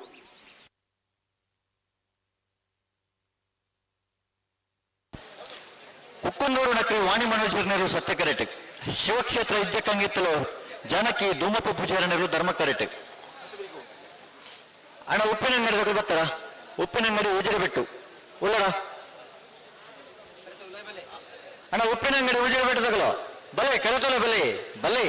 ಕುಕ್ಕನೂರು ನಕರಿ ವಾಣಿ ಮನೋಜರ್ನರು ಸತ್ಯ ಕರೆಕ್ಟ್. ಶಿವಕ್ಷೇತ್ರ ಇಜ್ಜಕ್ಕಂಗಿತ್ತಲು ಜಾನಕಿ ಧೂಮಪ್ಪ ಪೂಜಾರನರು ಧರ್ಮ ಕರೆಕ್ಟ್. ಅಣ್ಣ ಉಪ್ಪಿನ ಅಂಗಡಿ ಬರ್ತಾರ? ಉಪ್ಪಿನ ಅಂಗಡಿ ಉಜಿರೆ ಬಿಟ್ಟು ಉಳ್ಳರ ಅಣ್ಣ ಉಪ್ಪಿನ ಅಂಗಡಿ ಉಜಿರೆ ಬಿಟ್ಟು ತಗಲೋ ಬಲೆ ಕರೆತೋಲೆ ಬಲೆ ಬಲೆ.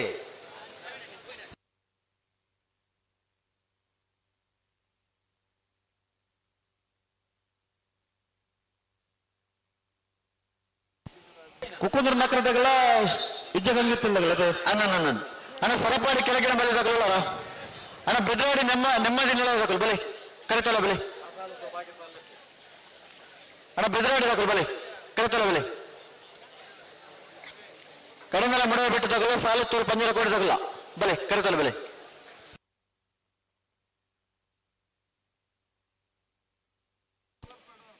ಕುಕ್ಕುಂದ್ರ ನಕರದಾಗಲ ಇಜ್ಜಗಂಗಿತ್ತಲ್ಲ ಅದೇ. ಅಣ್ಣ ನನ್ನ ಅಣ್ಣ ಸರಪಾಡಿ ಕೆಳಗಿನ ಬಲೆ ತಗೊಳ್ಳೋರ ಅಣ್ಣ ಬೆದ್ರಾಡಿ ನೆಮ್ಮ ನೆಮ್ಮದಿ ನೆಲ ತಗೊಳ್ಳಿ ಬಲೆ ಕರೆತೋಲ ಬಲೆ. ಅಣ್ಣ ಬೆದ್ರಾಡಿ ತಗೊಳ್ಳಿ ಬಲೆ ಕರೆತೋಲ ಬಲೆ. ಕಡಮೆಲ್ಲ ಮಡವೆ ಬಿಟ್ಟು ತಗೊಳ್ಳ ಸಾಲತ್ತೂರು ಪಂಜರ ಕೋಡಿ ತಗೊಳ್ಳ ಬಲೆ ಕರೆತೋಲ ಬಲೆ.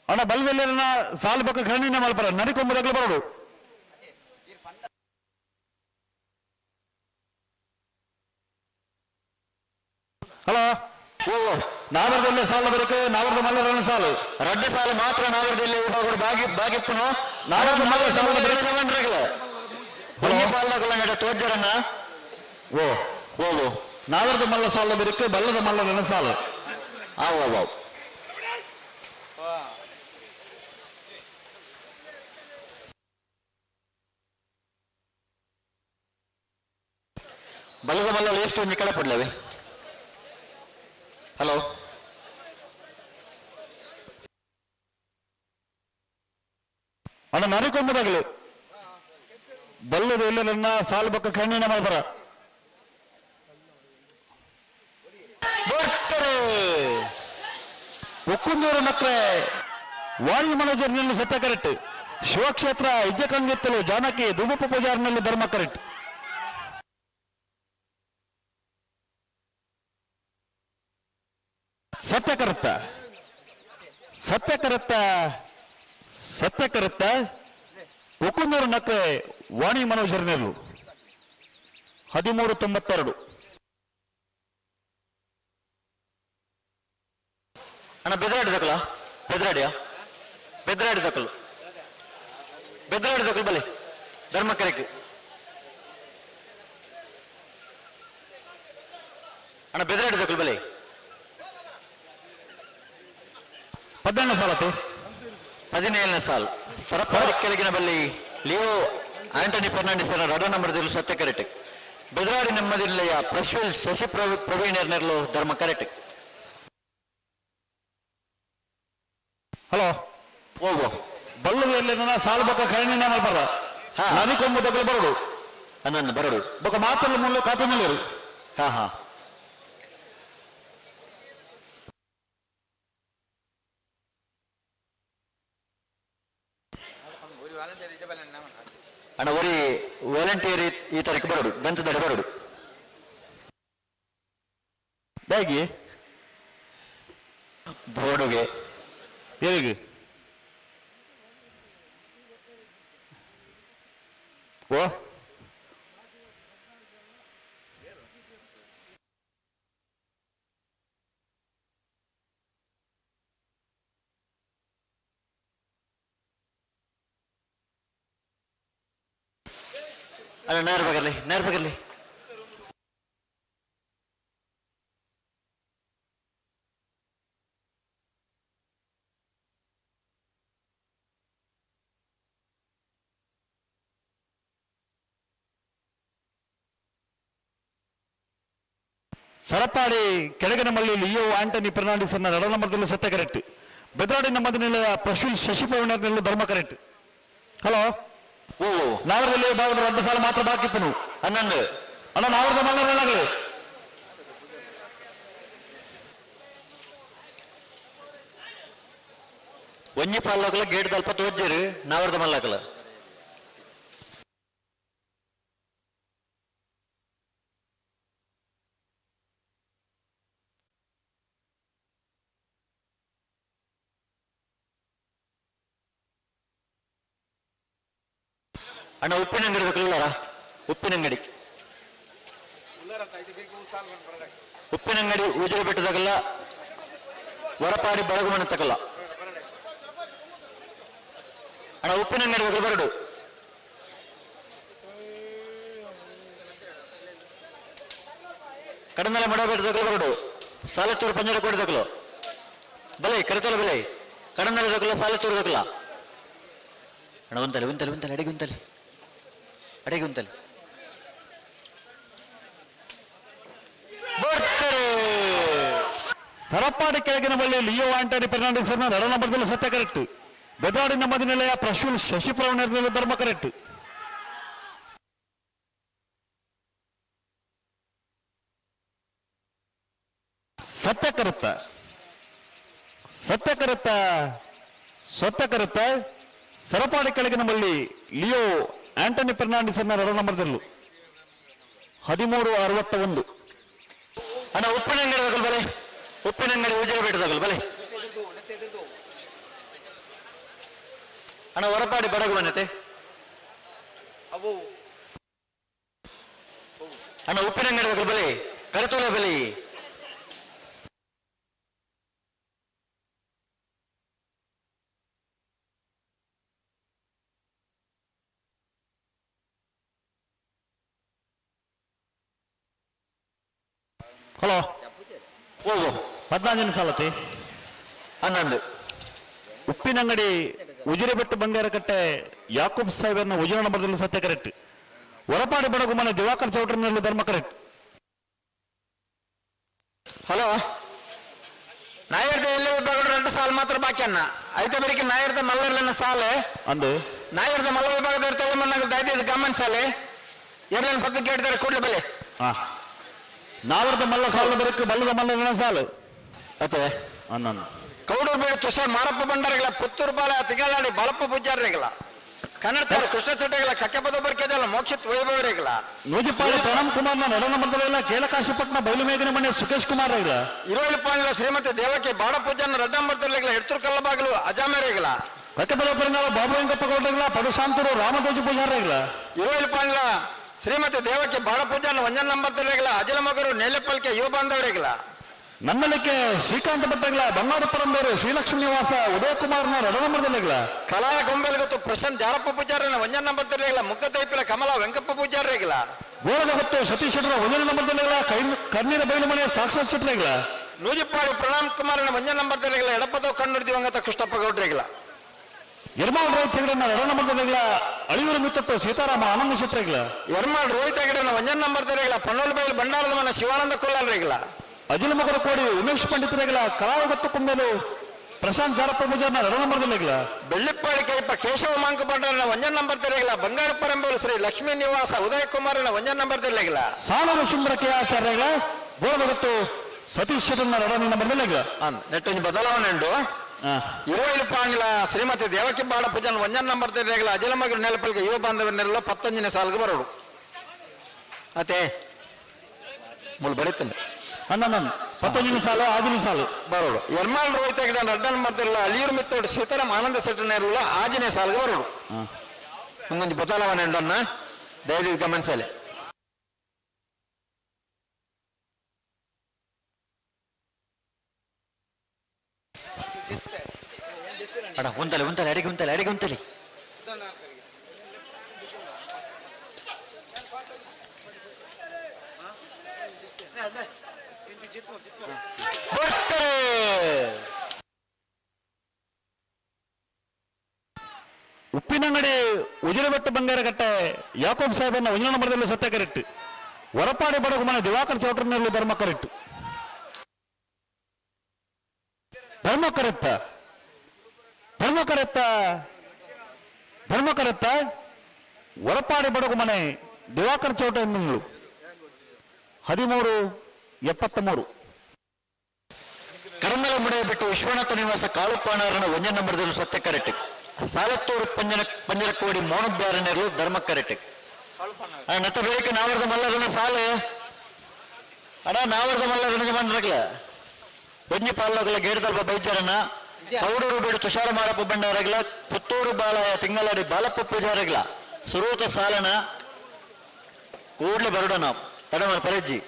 ಅಣ್ಣ ಬಲದಲ್ಲಿ ಸಾಲು ಪಕ್ಕ ಖಂಡಿನ ಮಲ್ಪರ ನರಿಕೊಂಬುದಾಗಲೂ ಬರೋಡು. ಹಲೋ ಓ ನಾವರದಲ್ಲಿ ಸಾಲು ಬರಕ್ಕೆ ನಾವರದ ಮಲ್ಲರನ ಸಾಲು ರಡ್ಡು ಸಾಲು ಮಾತ್ರ ನಾವರದಲ್ಲಿ ವಿಭಾಗ ಬಾಗಿ ಬಾಗಿಪ್ಪನು ನಾವರದ ಮಲ್ಲ ಸಾಲು ಬರಕ್ಕೆ ಒಂಜಿ ಪಾಲ್ದ ತೋಜರನ್ನ ಓ ಓ ಓ ನಾವರದ ಮಲ್ಲ ಸಾಲು ಬರಕ್ಕೆ ಬಲ್ಲದ ಮಲ್ಲರನ ಸಾಲು. ಆವ್ ಆವ್ ಆವ್. ಬಲ್ಲದ ಮಲ್ಲ ಎಷ್ಟು ಒಂಜಿ ಕಡೆ ಪಡ್ಲವೆ. ಹಲೋ ಅಣ್ಣ ನರಿಕೊಂಬುದಾಗಲಿ ಬಲ್ಲದ ಎಲ್ಲರನ್ನ ಸಾಲು ಬಕ್ಕ ಖಂಡಿನ ಮಲ್ಪರ. ಬರ್ತಾರೆ. ಒಕ್ಕುಂದೂರು ಮಕ್ಕಳೇ ವಾಣಿ ಮನೋಜರ್ನಲ್ಲಿ ಸತ್ಯ ಕರೆಕ್ಟ್. ಶಿವಕ್ಷೇತ್ರ ಇಜ್ಜಕಂಗಿತ್ತಲು ಜಾನಕಿ ಧೂಮಪ್ಪ ಪೂಜಾರ್ನಲ್ಲಿ ಧರ್ಮ ಕರೆಕ್ಟ್. ಸತ್ಯ ಕರೆಕ್ತ ಸತ್ಯ ಕರೆಕ್ತ ಸತ್ಯ ಕರೆಕ್ತ. ಒಕ್ಕುಂದೂರು ನಕ್ರೆ ವಾಣಿ ಮನೋಜರ್ನೆಲ್ಲು 13-92. ಅಣ್ಣ ಬೆದರಾಡಿ ತಕಲ ಬೆದರಾಡಿಯಾ ಬೆದರಾಡಿ ತಕಲು ಬೆದರಾಡಿ ತಕಲು ಬಲೆ ಧರ್ಮಕರೆಕ್. ಅಣ್ಣ ಬೆದರಾಡಿ ತಕಲು ಬಲೆ. 17ನೇ ಸಾಲತ್ತು 17ನೇ ಸಾಲು ಸರಪಾಡಿ ಕೆಳಗಿನ ಬಲ್ಲಿ ಲಿಯೋ ಆಂಟನಿ ಫರ್ನಾಂಡಿಸ್ ರಡ ನಂಬರ್ ಸತ್ಯ ಕರೆಕ್ಟ್. ಬೆದರಾಡಿ ನೆಮ್ಮದಿಲ್ಲಯ ಪ್ರಶ್ವಿಲ್ ಶಶಿ ಪ್ರವೀಣ್ ನೆರ್ಲು ಧರ್ಮ ಕರೆಕ್ಟ್. ಹಲೋ ಓ ಓ ಬಲ್ಲದ ಸಾಲು ಬಕ್ಕ ಖಂಡಿನ ಮಲ್ಪರ ನರಿಕೊಂಬುದಾಗಲೂ ಬರೋಡು. ಅನ್ನ ಬರೋಡು ಬೊಕ್ಕ ಮಾತಲ್ಲ ಮುಳ್ಳು ಕಾತನಲ್ಲಿರು. ಹಾ ಹಾ. ಅಣ್ಣ ಒರಿ ವಾಲಂಟಿಯರ್ ಈ ತಾರೀಕು ಬರೋಡು ಗಂತದಡೆ ಬರೋಡು. ಹೇಗೆ ಬೋರ್ಡುಗೆ ಹೇಗೆ ಓ ಅಲ್ಲ ನೇರ ಬಗರ್ಲಿ, ನೇರ ಬಗರ್ಲಿ. ಸರಪಾಡಿ ಕೆಳಗಿನಮಳ್ಳಿ ಲಿಯೋ ಆಂಟನಿ ಫೆರ್ನಾಂಡಿಸ್ ಅನ್ನ ನಡ ನಂಬರ್ದಲ್ಲಿ ಸತ್ಯ ಕರೆಕ್ಟ್. ಬೆದ್ರಾಡಿ ನಮ್ಮದ ನಿಲಯ ಪ್ರಶುಲ್ ಶಶಿ ಪ್ರವೀಣ್ ಧರ್ಮ ಕರೆಕ್ಟ್. ಹಲೋ, ಓ ನಾವರದಲ್ಲಿ ಭಾಗದ 2 ಸಾಲ ಮಾತ್ರ ಬಾಕಿ ಇಪ್ಪನು. 11. ಅಣ್ಣ ನಾವರದ ಮಲ್ಲರನ್ನಾಗಲಿ. ಒಂಜಿ ಪಾಲ್ಲಾಕಲ ಗೇಟ್ ದಲ್ಪ ತೋಜ್ಜರು ನಾವರದ ಮಲ್ಲಾಕಲ. ಅಣ್ಣ ಉಪ್ಪಿನಂಗಡಿ ತಗೊಳ್ಳಾರ? ಉಪ್ಪಿನಂಗಡಿ, ಉಪ್ಪಿನಂಗಡಿ ಉಜಿರೆ ಬೆಟ್ಟದಾಗಲ್ಲ, ವರಪಾಡಿ ಬಡಗುಮನೆ ತಕಲ್ಲ. ಅಣ್ಣ ಉಪ್ಪಿನಂಗಡಿ ತಗಲ್ ಬರಡು. ಕಡನಲೆ ಮಡಬೆಟ್ಟ ತಗಲ್ ಬರಡು. ಸಾಲತ್ತೂರು ಪಂಜರ ಕೋಡಿ ತಗಲು ಬಲೆ ಕರೆತೋಲ ಬೆಲೆ ಕಡನಲೆ ತಗಲ ಸಾಲತ್ತೂರು ತಗಲ. ಅಣ್ಣ ಒಂತಲೆ ಒಂತಲೆ ಒಂತಲೆ ಅಡಿಗೆ ಒಂತಲೆ ಅಡಿಗೆ ಒಂತಲೆ ಬರ್ತಾರೆ. ಸರಪಾಡಿ ಕೆಳಗಿನ ಬಳ್ಳಿ ಲಿಯೋ ಆಂಟನಿ ಫೆರ್ನಾಂಡಿಸ್ ಅನ್ನ ನಡ ನಂಬರ್ದಲ್ಲಿ ಸತ್ಯ ಕರೆಕ್ಟ್. ಬೆದ್ರಾಡಿ ನಮ್ಮದಿ ನಿಲಯ ಪ್ರಶುಲ್ ಶಶಿ ಪ್ರವೀಣ್ ಧರ್ಮ ಕರೆಕ್ಟ್. ಸತ್ಯ ಕರುತ್ತ, ಸತ್ಯ ಕರುತ್ತ, ಸತ್ಯ ಕರುತ್ತ. ಸರಪಾಡಿ ಕೆಳಗಿನ ಬಳ್ಳಿ ಲಿಯೋ ಆಂಟನಿ ಫೆರ್ನಾಂಡಿಸ್ ಅನ್ನ ನಡ ನಂಬರ್ದಲ್ಲೂ 13:61. ಅಣ್ಣ ಉಪ್ಪಿನಂಗಡಿ ತಗಲ್ ಬಲೆ, ಉಪ್ಪಿನಂಗಡಿ ಉಜಿರೆ ಬೆಟ್ಟ ತಗಲ್ ಬಲೆ. ಅಣ್ಣ ಹೊರಪಾಡಿ ಬಡಗು ಬನ್ನತೆ. ಅಣ್ಣ ಉಪ್ಪಿನಂಗಡಿ ತಗಲ್ ಬಲೆ, ಕರತೋಲ ಬಲೆ. ಹಲೋ, ಓ 14 ಸಾಲತಿ 11. ಉಪ್ಪಿನಂಗಡಿ ಉಜಿರೆಬೆಟ್ಟು ಬಂಗಾರಕಟ್ಟೆ ಯಾಕೂಬ್ ಸಾಹೇಬರ್ನ ಉಜಿರೆ ನಂಬರ್ದಲ್ಲಿ ಸತ್ಯ ಕರೆಕ್ಟ್. ಹೊರಪಾಡಿ ಬಡಗುಮನೆ ದಿವಾಕರ್ ಚೌಟ್ರಿನಲ್ಲಿ ಧರ್ಮ ಕರೆಕ್ಟ್. ಹಲೋ, ನಾಯರ್ದ ಎಲ್ಲ ವಿಭಾಗ 2 ಸಾಲ ಮಾತ್ರ ಬಾಕಿ ಅನ್ನ. ಐತೆ ಬೆಳಿಗ್ಗೆ ನಾಯರ್ದ ಮಲ್ಲರ್ಲನ್ನ ಸಾಲೆ ಅಂದು ನಾಯರ್ದ ಮಲ್ಲ ವಿಭಾಗದ ತಗೊಂಬಂದ ದಯದೈದು ಗಮನ ಸಾಲೆ ಎರಡನೇ ಪತ್ರ ಕೇಳಿದ್ದಾರೆ ಕೂಡಲೇ ಬೆಲೆ. ನಾವರದ ಮಲ್ಲ ಸಾಲ ಬರಕ್ಕೆ ಬಲ್ಲದ ಮಲ್ಲನ ಸಾಲು ಅತ್ತೆ 11. ಕೌಡೂರು ಬೇಡ ತುಷಾರ್ ಮಾರಪ್ಪ ಭಂಡಾರಿಗಳ, ಪುತ್ತೂರು ಬಾಲ ತಿಂಗಳಾಡಿ ಬಾಲಪ್ಪ ಪೂಜಾರಿಗಳ, ಕನ್ನಡದವರು ಕೃಷ್ಣ ಚಟಗಳ ಕಕ್ಕೆಪದ ಬರ್ಕೆದಲ್ಲ ಮೋಕ್ಷಿತ್ ವೈಭವರಿಗಳ, ನೂಜಿಪಾಡಿ ಪ್ರಣಮ್ ಕುಮಾರ್ನ ನಡ ನಂಬರ್ದಲ್ಲ ಕೇಳಕಾಶಿಪಟ್ಟಣ ಬಯಲು ಮೇಘನ ಮನೆ ಸುಖೇಶ್ ಕುಮಾರ್ ರೈಗಳ, ಇರೋಲಿ ಪಾಂಡ್ಲ ಶ್ರೀಮತಿ ದೇವಕಿ ಬಾಡ ಪೂಜಾನ ರಡ್ಡಂಬರ್ತರ್ಲಿಗಳ ಎಡ್ತೂರು ಕಲ್ಲಬಾಗಿಲು ಅಜಾಮರಿಗಳ, ಕಕ್ಕೆಪದ ಪರಿಂಗಾಲ ಬಾಬು ವೆಂಕಪ್ಪ ಗೌಡ್ರಗಳ, ಪಡುಶಾಂತೂರು ರಾಮದೇಜ ಪೂಜಾರಿಗಳ, ಇರೋಲಿ ಪಾಂಡ್ಲ ಶ್ರೀಮತಿ ದೇವಕಿ ಬಾಡ ಪೂಜಾನ ಒಂಜನ್ ನಂಬರ್ ತರ್ಲಿಗಳ ಅಜಲ ಮಗರು ನೆಲೆಪಲ್ಕೆ ಯುವ ಬಾಂಧವರಿಗಳ, ನನ್ನಲಿಕ್ಕೆ ಶ್ರೀಕಾಂತ ಭಟ್ಟಗಳ ಬಂಗಾರ ಪರಂಬೇರು ಶ್ರೀಲಕ್ಷ್ಮೀ ನಿವಾಸ ಉದಯಕುಮಾರ್ನ ರಡ ನಂಬರ್ದಲ್ಲಿಗಳ, ಕಲಾ ಗೊಂಬೆಲ್ ಗೊತ್ತು ಪ್ರಶಾಂತ್ ಜಾರಪ್ಪ ಪೂಜಾರನ ಒಂಜನ್ ನಂಬರ್ ತರ್ಲಿಗಳ ಮುಖದೈಪಿಲ ಕಮಲ ವೆಂಕಪ್ಪ ಪೂಜಾರಿಗಳ, ಗೋಳದ ಹೊತ್ತು ಸತೀಶ್ ಶೆಟ್ಟರ ಒಂಜನ ನಂಬರ್ದಲ್ಲಿಗಳ ಕಣ್ಣೀರ ಬಯಲು ಮನೆ ಸಾಕ್ಷಾತ್ ಶೆಟ್ಟರಿಗಳ, ನೂಜಿಪಾಡಿ ಪ್ರಣಾಮ್ ಕುಮಾರನ ಒಂಜನ್ ನಂಬರ್ ತರ್ಲಿಗಳ ಎಡಪದವ್ ಕಣ್ಣೂರು ದಿವಂಗತ ಕೃಷ್ಣಪ್ಪ ಗೌಡ್ರಿಗಳ, ಎರ್ಮಾಳ್ ರೋಹಿತ್ ಹೆಗಡೆನ ರಡ ನಂಬರ್ದಲ್ಲಿಗಳ ಅಳಿಯೂರು ಮಿತ್ತಟ್ಟು ಸೀತಾರಾಮ ಆನಂದ ಶೆಟ್ಟರಿಗಳ, ಎರ್ಮಾಳ್ ರೋಹಿತ್ ಹೆಗಡೆನ ಒಂಜನ್ ನಂಬರ್ ತರ್ಲಿಗಳ ಪನ್ನೋಲ್ ಬೈಲ್ ಬಂಡಾರದ ಮನೆ ಶಿವಾನಂದ ಕೊಲ್ಲಾಲ್ರಿಗಳ, ಅಜಿಲ ಮಗರ ಕೋಡಿ ಉಮೇಶ್ ಪಂಡಿತರಿಗಳ ಕರಾವಗತ್ತು ಕುಂಬೇಲು ಪ್ರಶಾಂತ್ ಜಾರಪ್ಪ ಪೂಜಾರ್ನ ರಡ ನಂಬರ್ದಲ್ಲಿಗಳ, ಬೆಳ್ಳಿಪ್ಪಾಡಿ ಕೈಪ ಕೇಶವ ಮಾಂಕ ಭಂಡಾರನ ಒಂಜನ್ ನಂಬರ್ ತರ್ಲಿಗಳ ಬಂಗಾರ ಪರಂಬೇಲು ಶ್ರೀ ಲಕ್ಷ್ಮೀ ನಿವಾಸ ಉದಯ ಕುಮಾರನ ಒಂಜನ್ ನಂಬರ್ ತರ್ಲಿಗಳ, ಸಾಲೂರು ಸುಂದರ ಕೆ ಆಚಾರ್ಯಗಳ ಗೋಳದಗತ್ತು ಸತೀಶ್ ಶೆಟ್ಟರ್ನ ರಡ ನಂಬರ್ದಲ್ಲಿಗಳ. ನೆಟ್ಟೊಂದು ಬದಲಾವಣೆ ಉಂಟು. ಇರುವೈಲು ಪಾಂಗ್ಲ ಶ್ರೀಮತಿ ದೇವಕಿ ಬಾಡ ಪೂಜನ್ ಒಂಜನ್ ನಂಬರ್ ತರ್ಲಿಗಳ ಅಜಲ ಮಗರು ನೆಲಪಲ್ಗೆ ಯುವ ಬಾಂಧವರನ್ನೆಲ್ಲ 19ನೇ ಸಾಲ್ಗೆ ಬರೋಡು. ಅತ್ತೆ ಮುಳು ಬರೀತಾನೆ. ಅಣ್ಣ 19ನೇ ಸಾಲು 6ನೇ ಸಾಲು ಬರೋಡು. ಎರ್ಮಾಳ್ ರೋಹಿತ್ ಹೆಗಡೆ ರಡ್ಡ ನಂಬರ್ ತರ್ಲಿಲ್ಲ ಅಳಿಯೂರು ಮಿತ್ತೋಡು ಸೀತಾರಾಮ್ ಆನಂದ ಶೆಟ್ಟರ್ನ 6ನೇ ಸಾಲ್ಗೆ ಬರೋಡು. ಒಂದೊಂದು ಬದಲಾವಣೆ ಉಂಟು ಅಣ್ಣ, ದಯವಿಟ್ಟು ಗಮನಿಸಲಿ. ಅಣ್ಣ ಒಂದಲೆ ಒಂದಲೆ ಅಡಿಗೆ ಒಂದಲೆ ಅಡಿಗೆ ಒಂದಲೆ. ಉಪ್ಪಿನಂಗಡಿ ಉಜಿರಬೆಟ್ಟು ಬಂಗಾರಕಟ್ಟೆ ಯಾಕೋಬ್ ಸಾಹೇಬನ್ನ ಒಂಜನ ನಂಬರದಲ್ಲಿ ಸತ್ಯ ಕರೆಕ್ಟ್. ಹೊರಪಾಡಿ ಬಡಗು ಮನೆ ದಿವಾಕರ್ ಚೌಟ್ರನಲ್ಲಿ ಧರ್ಮ ಕರೆಕ್ಟ್. ಧರ್ಮ ಕರೆಕ್ತ ಧರ್ಮ ಕರೆಕ್ತ ಧರ್ಮ ಕರೆಕ್ತ ಹೊರಪಾಡಿ ಬಡಗು ಮನೆ ದಿವಾಕರ್ ಚೌಟ ಎನ್ನುಗಳು 13-73. ಕಡಮಲ ಮುಡೆಯ ಬಿಟ್ಟು ವಿಶ್ವನಾಥ ನಿವಾಸ ಕಾಳುಪಾಣರನ ಒಂಜನ ನಂಬರದಲ್ಲಿ ಸತ್ಯ ಕರೆಕ್ಟ್. ಸಾಲತ್ತೂರು ಪಂಜರಕೋಡಿ ಮೋನಬ್ಯಾರನೆರಲು ಧರ್ಮ ಕರೆಕ್ಟ್. ನತ್ತ ಬೇಕ ನಾವರ್ದ ಮಲ್ಲರನ ಸಾಲೆ ಅಣ್ಣ ನಾವರ್ದ ಮಲ್ಲರನ ಬಂದ್ರಗ್ಲ ಒಂಜಿ ಪಾಲ್ಲಗಲ ಗೇಡ್ದಲ್ಪ ಬೈಜರನ ಕೌಡೂರು ಬೀಡು ತುಷಾರ ಮಾರಪ್ಪ ಬಂಡಾರಗ್ಲ ಪುತ್ತೂರು ಬಾಲಯ ತಿಂಗಳಾಡಿ ಬಾಲಪ್ಪ ಪೂಜಾರಗ್ಲ ಸುರೂತ ಸಾಲನ ಕೂಡ್ಲೆ ಬರುಡನ ತಡಮ ಪರಜ್ಜಿ.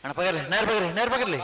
ಅಣ್ಣ ಪಗರ್ಲಿ ನೇರ ಪಗರ್ಲಿ ನೇರ ಪಗರ್ಲಿ.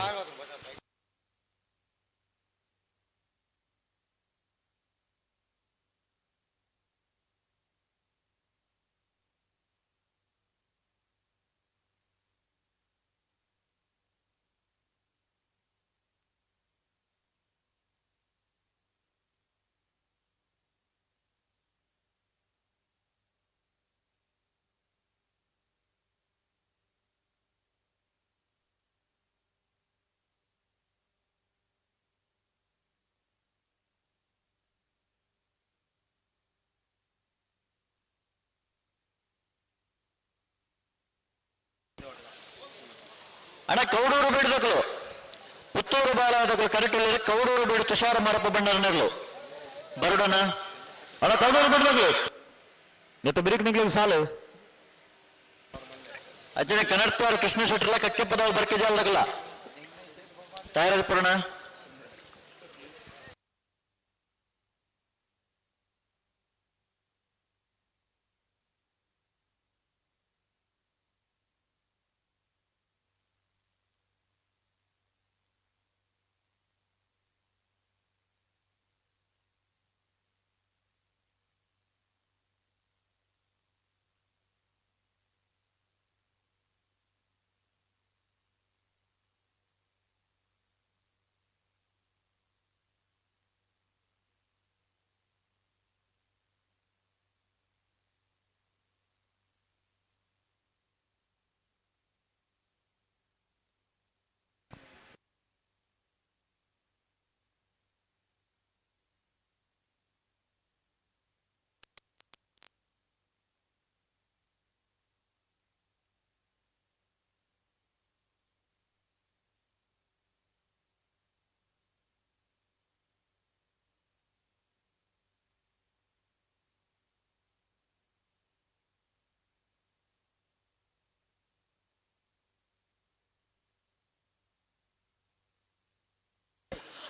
ಅಣ್ಣ ಕೌಡೂರು ಬೀಡದಕಲು ಪುತ್ತೂರು ಬಾಲಾದಕಲು ಕರೆಕ್ಟ್ ಕೌಡೂರು ಬೀಡು ತುಷಾರ ಮಾರಪ್ಪ ಬಂಡಾರನರ್ಲು ಬರುಡನ ಅಣ್ಣ ಕೌಡೂರು ಬೀಡದಕಲು ನೆತ್ತ ಬಿರಿಕ್ ನಿಗ್ಲಿಗೆ ಸಾಲು. ಅಜ್ಜನ ಕನ್ನಡತ್ವಾರ ಕೃಷ್ಣ ಶೆಟ್ಟರ್ಲ ಕಕ್ಕೆಪ್ಪದವ ಬರ್ಕೆ ಜಾಲದಕಲ ತಯಾರಾದ ಪುರಣ.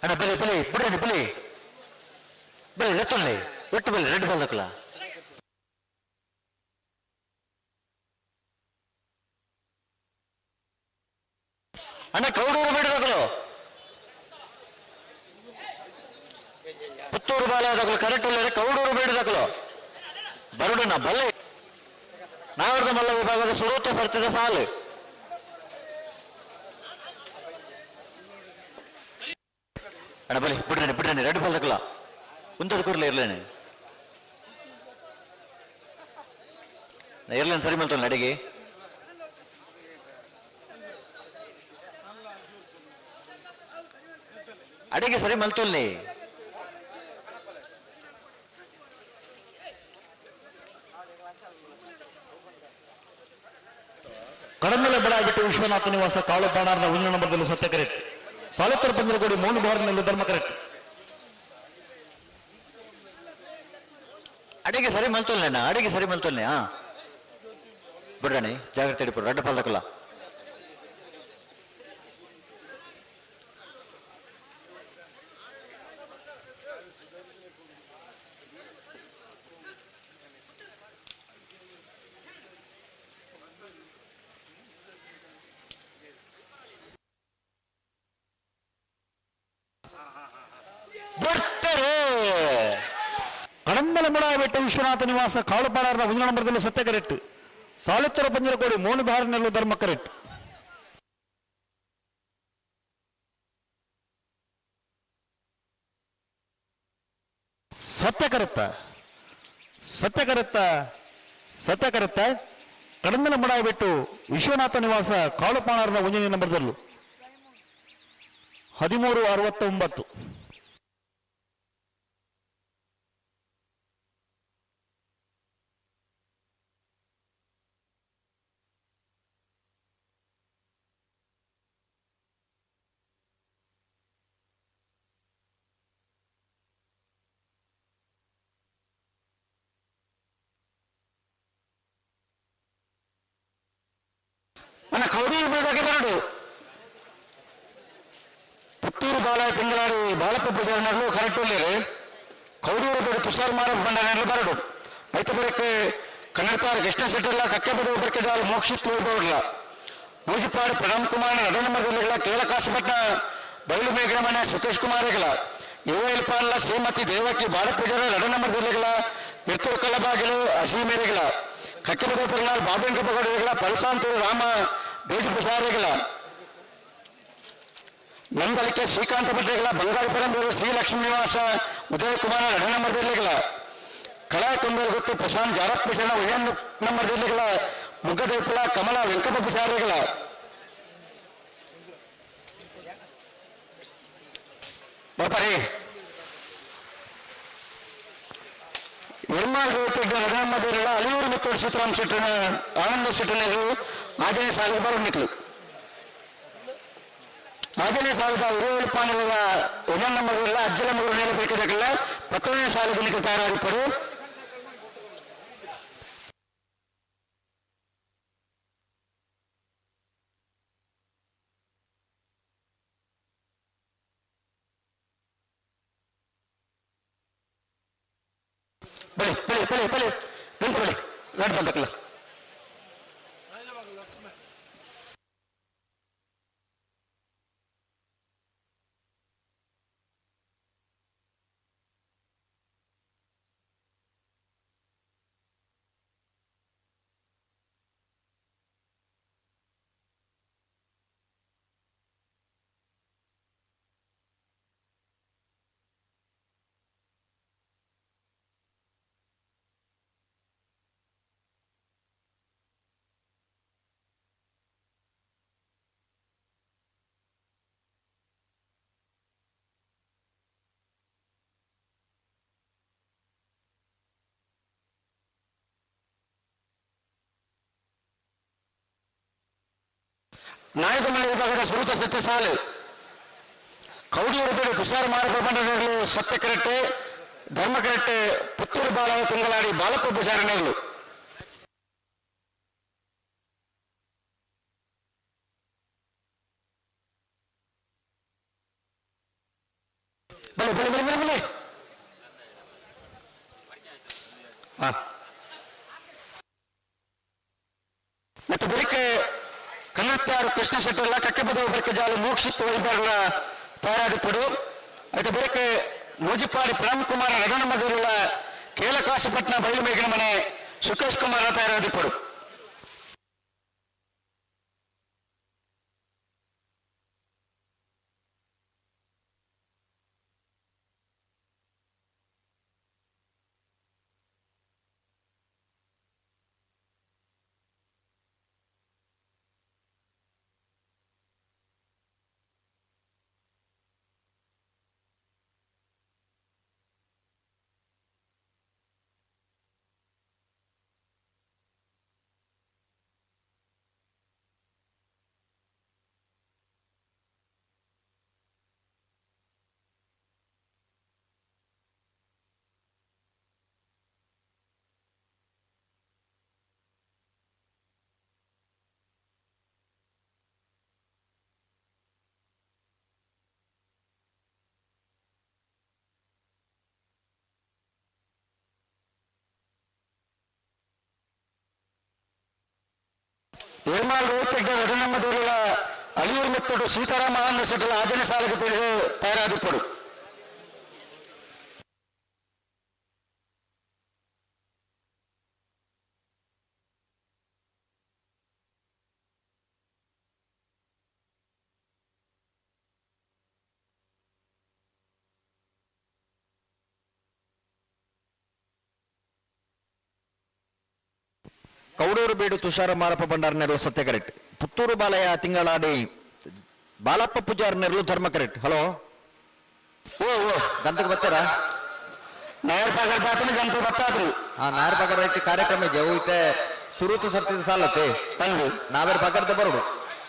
ಅಣ್ಣ ಬಲಿ ಬಲಿ ಬಿಡ್ರಿ ಬಲಿ ಬಲಿ ಲೆತ್ತೊನ್ಲಿ ಒಟ್ಟು ಬಲಿ ರೆಡ್ ಬಾಲ್ ದಕ್ಕಲ. ಅಣ್ಣ ಕೌಡೂರು ಬಿಡದಕಲು ಪುತ್ತೂರು ಬಾಲ ಕರೆಕ್ಟ್ ಕೌಡೂರು ಬೇಡದಕಲು ಬರುಡನ ಬಲ್ಲೆ ನಾವರ್ದ ಮಲ್ಲ ವಿಭಾಗದ ಸುರೂತ ಸರ್ತಿದ ಸಾಲು. ಅಣ್ಣ ಬಲಿ ಬಿಡ್ರಿ ಬಿಡ್ರಿ ರೆಡ್ ಬಾಲ್ ದಕ್ಕಲ ಉಂತದ ಕೂರ್ಲೆ ಇರ್ಲೇನೆ ಇರ್ಲೇನು ಸರಿ ಮಲ್ತಲ್ಲ ಅಡಿಗೆ. ಅಡಿಗೆ ಸರಿ ಮಲ್ತೊಲ್ಲಿ. ಕಡಮೇಲೆ ಬಡ ಬಿಟ್ಟು ವಿಶ್ವನಾಥ ನಿವಾಸ ಕಾಳು ಬಾಣಾರ್ನ ಒಂದನೇ ನಂಬರ್ದಲ್ಲಿ ಸತ್ಯ ಕರೆಕ್ಟ್. ಸಾಲತ್ತರ ಬಂದರಗೋಡಿ ಮೌನ ಬಾರ್ನಲ್ಲಿ ಧರ್ಮ ಕರೆಕ್ಟ್. ಅಡಿಗೆ ಸರಿ ಮಲ್ತೊಲ್ಲೆ ಅಡಿಗೆ ಸರಿ ಮಲ್ತೊಲ್ಲೆ. ಹಾ ಬಿಡ್ರಾಣಿ ಜಾಗ್ರತೆ ಹಿಡಿಪು ರೆಡ್ ಬಾಲ್ ದಕ್ಕಲ. ಕಡಂದಲ ಮುಡಾಯಬೆಟ್ಟ ವಿಶ್ವನಾಥ ನಿವಾಸ ಕಾಳುಪಾಡಾರನ ಒಂಜಿ ನಂಬರ್ದಲ್ಲಿ ಸತ್ಯ ಕರೆಕ್ಟ್. ಸಾಲುತ್ತರ ಪಂಜರಕೋಡಿ ಮೋನು ಬಿಹಾರನೆಲ್ಲ ಧರ್ಮ ಕರೆಕ್ಟ್. ಸತ್ಯ ಕರೆತ್ತ ಸತ್ಯ ಕರೆತ್ತ ಸತ್ಯ ಕರೆತ್ತ. ಕಡಂದಲ ಮುಡಾಯಬೆಟ್ಟು ವಿಶ್ವನಾಥ ನಿವಾಸ ಕಾಳುಪಾಣಾರನ ಒಂದನೇ ನಂಬರ್ದಲ್ಲೂ 13:69. ನನ್ನ ಕೌಡೂರು ಬೇದಾಗೆ ಬರಡು ಪುತ್ತೂರು ಬಾಲ ತಿಂಗಳಾಡಿ ಬಾಲಪ್ಪ ಪೂಜಾರಿನಲ್ಲೂ ಕರೆಕ್ಟ್ ಉಳ್ಳೇರು. ಕೌಡೂರು ಬೇಡ ತುಷಾರ್ ಮಾರಪ್ಪ ಬಂಡಾರನಲ್ಲೂ ಬರಡು. ಐತ ಬರಕ್ಕೆ ಕನ್ನಡತಾರ ಕೃಷ್ಣ ಶೆಟ್ಟರ್ಲ ಕಕ್ಕೆ ಬದ ಒಬ್ಬರಕ್ಕೆ ಜಾಲ ಮೋಕ್ಷಿತ್ ಹೋಗ್ಬೋಡ್ಲ ಮೂಜಿಪಾಡು ಪ್ರಣಮ್ ಕುಮಾರ್ ನಡನ ಮದಲಿಗಳ ಕೇಳಕಾಸುಪಟ್ಟ ಬಯಲು ಮೇಘಮನೆ ಸುಖೇಶ್ ಕುಮಾರ್ಗಳ ಯುವ ಇಲ್ಪಾನ್ಲ ಶ್ರೀಮತಿ ದೇವಕಿ ಬಾಲಪ್ಪ ಪೂಜಾರ ನಡನ ಮದಲಿಗಳ ಇರ್ತೂರು ಕಳ್ಳಬಾಗಿಲು ಅಸೀಮೇರಿಗಳ ಕಕ್ಕೆಬದ ಪರಿಣಾಮ ಬಾಬೆಂಕಪ್ಪಗೌಡರಿಗಳ ಪಳಸಾಂತೂರು ರಾಮ ದೇಶ ಪುಷಾರಿಗಳ ನಂದಲಿಕೆ ಶ್ರೀಕಾಂತ ಭಟ್ರಿಗಳ ಬಂಗಾರ ಪರಂಬೂರು ಶ್ರೀ ಲಕ್ಷ್ಮೀ ನಿವಾಸ ಉದಯ ಕುಮಾರ ಎರಡನೇ ನಂಬರ್ದಲ್ಲಿಗಳ ಕಳಾ ಕೊಂಬೇರು ಗೊತ್ತು ಪ್ರಶಾಂತ್ ಜಾರಪ್ಪ ಶರಣ ಉಯ್ಯನ್ ನಂಬರ್ದಲ್ಲಿಗಳ ಮುಗ್ಗದೇಪುಲ ಕಮಲ ವೆಂಕಪ್ಪ ಪುಷಾರಿಗಳ ಬರ್ಪಾರಿ ನಿರ್ಮಾಣ ರಘುಮದಿರಲ್ಲ ಅಲಿಯೂರು ಮತ್ತು ಸೀತಾರಾಮ್ ಶೆಟ್ಟನ ಆನಂದ ಶೆಟ್ಟನರು ಆಜನೇ ಸಾಲಿಗೆ ಬರೋ ನಿಕ್ಲು. ಆಜನೇ ಸಾಲದ ಉರುವಲು ಪಾನದ ಒಂದನೇ ನಂಬರ್ದಲ್ಲ ಅಜ್ಜಲ ಮಗಳು ಮೇಲೆ ಬೇಕಾದಕ್ಕೆಲ್ಲ 10ನೇ ಸಾಲಿಗೆ ನಿಕ್ಲು ತಯಾರಾಗಿಪ್ಪರು. ಬಳಿ ಬಳಿ ಬಳಿ ಬಳಿ ಗಂಟು ಬಳಿ ರೆಡ್ ಬಂದಕ್ಕಲ್ಲ. ನಾಯಕಮನೆ ವಿಭಾಗದ ಸುರುತ ಸತ್ಯ ಸಾಲು ಕೌಡಿಯೂರು ಬೇಡ ತುಷಾರ್ ಮಾರಪ್ಪ ಬಂಡಗಳು ಸತ್ಯ ಕರೆಟ್ಟೆ ಧರ್ಮ ಕರೆಟ್ಟೆ ಪುತ್ತೂರು ಬಾಲ ತಿಂಗಳಾಡಿ ಬಾಲಪ್ಪ ಪೂಜಾರನೆಗಳು. ಬಲೆ ಬಲೆ ಬಲೆ ಬಲೆ ಬಲೆ ಹಾ. ಮತ್ತು ಬಳಿಕ ಕನ್ನತ್ತಾರು ಕೃಷ್ಣ ಶೆಟ್ಟರ್ಲ ಕಕ್ಕೆಬದ ಬರಕೆ ಜಾಲು ಮೋಕ್ಷಿತ್ ವೈಬರ್ಲ ತಯಾರಾದಿಪ್ಪಡು. అయితే ಬಳಿಕ ಮೂಜಿಪಾಡಿ ಪ್ರೇಮ್ ಕುಮಾರ್ ರಡಣ ಮದರುಳ ಕೇಳಕಾಶಪಟ್ನ ಬಯಲು ಮೇಘನ ಮನೆ ಸುಖೇಶ್ ಕುಮಾರ್ ತಯಾರಾದಿಪ್ಪಡು. ಏರ್ಮಾಲ್ ರೋಹಿತ್ ಎರಡನಮ್ಮದವರ ಅಳಿಯೂರು ಮೆತ್ತಡು ಸೀತಾರಾಮ ಆನಂದ ಶೆಟ್ಟಲ ಆಜನೆ ಸಾಲಕ್ಕೆ ತಿಳಿದು ತಯಾರಾದಿಪ್ಪಡು. ಕೌಡೂರು ಬೀಡು ತುಷಾರ ಮಾರಪ್ಪ ಭಂಡಾರ ನೆರಳು ಸತ್ಯ ಕರೆಕ್ಟ್. ಪುತ್ತೂರು ಬಾಲಯ್ಯ ತಿಂಗಳಾಡಿ ಬಾಲಪ್ಪ ಪೂಜಾರ್ ನೆರಳು ಧರ್ಮ ಕರೆಕ್ಟ್. ಹಲೋ ಓ ಓ ಗಂತಕ್ಕೆ ಬರ್ತಾರಾ? ನಾಯರ್ ಪಗರ್ ದಾತನ ಗಂತ ಬತ್ತಾದ್ರು. ಹಾ, ನಾಯರ್ ಪಗರ್ ರೈಟ್ ಕಾರ್ಯಕ್ರಮ ಇದೆ. ಐತೆ ಸುರುತು ಸರ್ತಿದ ಸಾಲತ್ತೆ ಅಂದು ನಾವೇರ್ ಪಗರ್ದ ಬರೋಡು.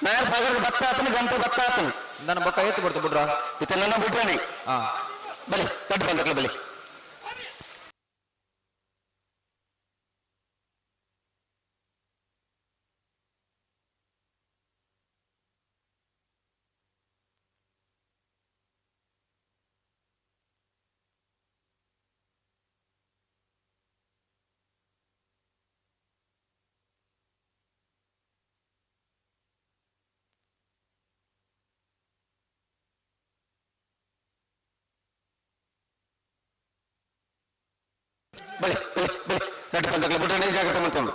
ನಾಯರ್ ಪಗರ್ದ ಬತ್ತಾತನ ಗಂತ ಬತ್ತಾತನ. ನನ್ನ ಬೊಕ್ಕ ಏತು ಬರ್ತು ಬಿಡ್ರ? ಇತ ನನ್ನ ಬಿಡ್ರಾಣಿ. ಹಾ ಬಲಿ ದೊಡ್ಡ ಬಂದಕ್ಲ ಬಲಿ. ಬಲಿ ಬಲಿ ಬಲಿ ದೊಡ್ಡ ಬಂದಕ್ಲ ಬಿಡ್ರಾಣಿ ಜಾಗ್ರತೆ ಮಾಡ್ಕೊಂಡು.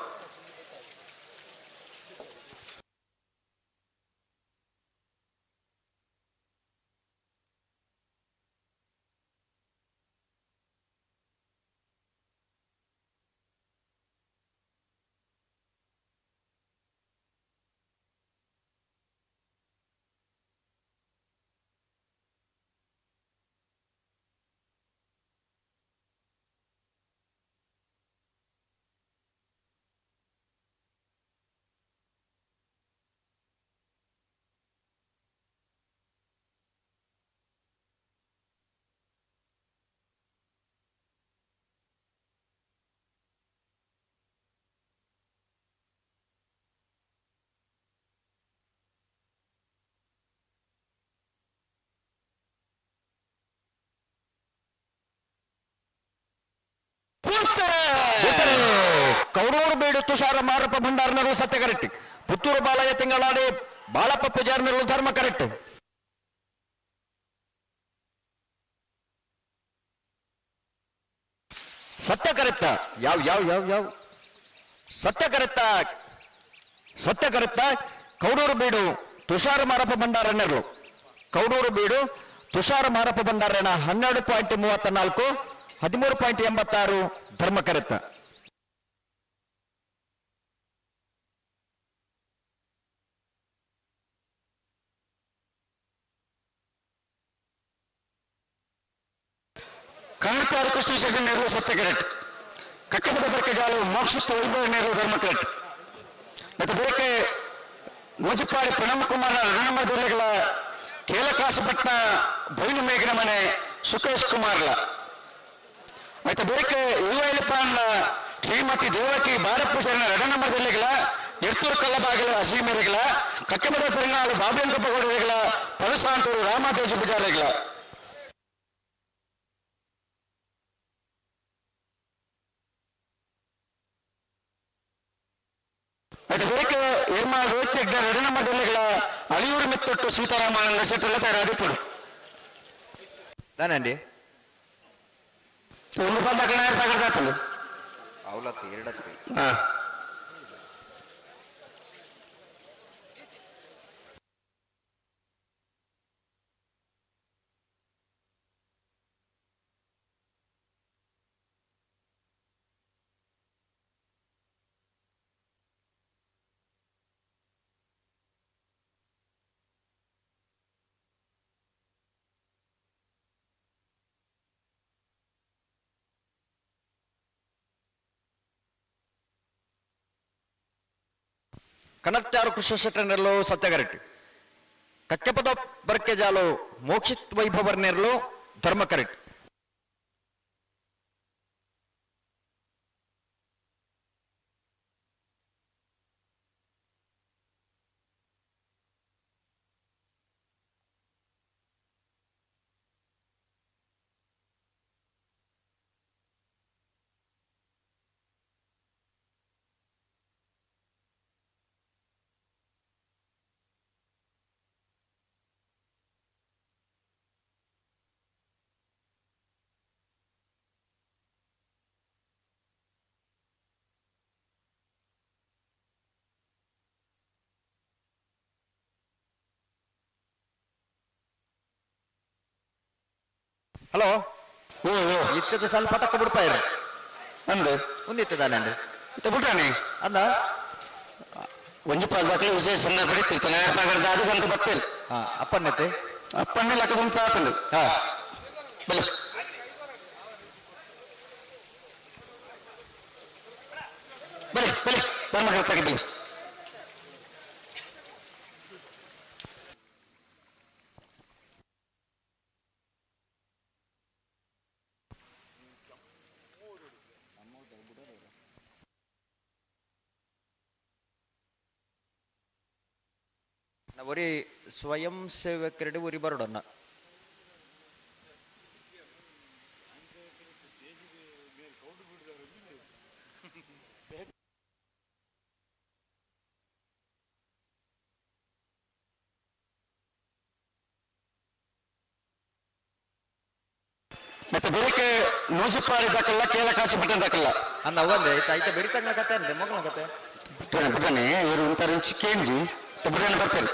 ಕೌಡೂರು ಬೀಡು ತುಷಾರ ಮಾರಪ್ಪ ಭಂಡಾರನರು ಸತ್ಯ ಕರೆಕ್ಟ್. ಪುತ್ತೂರು ಬಾಲಯ್ಯ ತಿಂಗಳಾಡಿ ಬಾಲಪ್ಪ ಪೂಜಾರನರು ಧರ್ಮ ಕರೆಕ್ಟ್. ಸತ್ಯ ಕರೆಕ್ಟ ಯಾವ ಯಾವ ಯಾವ ಯಾವ ಸತ್ಯ ಕರೆಕ್ಟ ಸತ್ಯ ಕರೆಕ್ಟ. ಕೌಡೂರು ಬೀಡು ತುಷಾರ ಮಾರಪ್ಪ ಭಂಡಾರನರು ಕೌಡೂರು ಬೀಡು ತುಷಾರ ಮಾರಪ್ಪ ಭಂಡಾರನ 12.34 13.86 ಧರ್ಮ ಕರೆಕ್ಟ. ಕನ್ನಡ ಕೃಷ್ಣ ಶೆಟ್ಟಿ ನೆರವು ಸತ್ಯ ಕರೆಕ್ಟ್. ಕಟ್ಟಪದ ಬರ್ಕೆ ಜಾಲು ಮೋಕ್ಷತ್ವ ವೈಭವ ನೆರವು ಧರ್ಮ ಕರೆಕ್ಟ್. ಮತ್ತು ಬೇಕೆ ಮುಜುಪಾಡಿ ಪ್ರಣಮ್ ಕುಮಾರ್ ರಣಮದುರ್ಲೆಗಳ ಕೇಲಕಾಸಪಟ್ನ ಬೈಲು ಮೇಘನ ಮನೆ ಸುಖೇಶ್ ಕುಮಾರ್ಲ. ಮತ್ತು ಬೇಕೆ ಯುವೈಲಪಾನ್ಲ ಶ್ರೀಮತಿ ದೇವಕಿ ಬಾರಪೂಜಾರಿನ ರಣಮದುರ್ಲೆಗಳ ಎರ್ತೂರು ಕಲ್ಲಬಾಗಿಲ ಅಸೀಮೆರೆಗಳ ಕಟ್ಟಪದ ಪೆರುನಾಳು ಬಾಬ್ಯಂಕಪ್ಪ ಗೌಡರೆಗಳ ಪರಸಾಂತೂರು ರಾಮದೇಶ ಪೂಜಾರಿಗಳ. ಮತ್ತು ಬೇಕೆ ಎರ್ಮಾಳ್ ರೋಹಿತ್ ಹೆಗ್ಡೆ ರಣಮದುರ್ಲೆಗಳ ಅಳಿಯೂರು ಮೆತ್ತೊಟ್ಟು ಸೀತಾರಾಮಾನಂದ ಶೆಟ್ಟರ್ಲ ತಯಾರಾದಿಪ್ಪಡು. ತಾನಂಡಿ ಒಂದು ಪದ ಕಣ ಪಗಡ್ದಾತಂದು. ಅವಲತ್ತಿ ಎರಡತ್ತಿ. ಹಾ. ಕನಕ್ತಾರು ಕೃಷ್ಣ ಶೆಟ್ಟರ್ನೆರಲು ಸತ್ಯಗರಟ್ಟಿ. ಕಕ್ಕೆಪದ ಬರ್ಕೆ ಜಾಲು ಮೋಕ್ಷಿತ್ ವೈಭವರ್ನೆರಲು ಧರ್ಮ ಕರೆಕ್ಟ್. ಹಲೋ, ಇತ್ತದ ಸ್ವಲ್ಪ ತಕ್ಕ ಬಿಡ್ಪಾಯಿರಿ ಅಂದು ಒಂದಿತ್ತದಾನೆ ಅಂದೆ. ಬಿಟ್ರಾನೆ ಅಂದ ಒಂಜಿ ಪಾಲ್ದಾಕಲೆ ವಿಶೇಷ ಸಂದರ್ಭ ಇತ್ತಿರ್ತಾನೆ ಅದು ಸಂತ ಬತ್ತೇರು. ಅಪ್ಪಣ್ಣತೆ. ಅಪ್ಪಣ್ಣೆ ಲೆಕ್ಕದಂತ ಆತಂದು. ಬಲೆ ಬಲೆ ಬಲೆ ಧರ್ಮಕರ್ತಾಗೆ ಬಲೆ. ಒರಿ ಸ್ವಯಂ ಸೇವಕರೆಡೆ ಒರಿ ಬರೋಡನ್ನ. ಮತ್ತೆ ಬೇರೆ ನೂಜಿಪ್ಪಾರಿ ದಾಕಲ್ಲ ಕೇಳಕಾಸಿ ಪಟ್ಟಣ ದಾಕಲ್ಲ. ಅಂದ ಅವಂದೆ ಐತ ಐತ ಬೆರಿ ತಂಗ್ನ ಕತೆ ಅಂದೆ ಮಗನ ಕತೆ. ಬಿಟ್ಟನೆ ಬಿಟ್ಟನೆ ಇವರು ಒಂಥರ ಕೇಂಜಿ ಬಿಟ್ಟನೆ ಬರ್ತಾರೆ.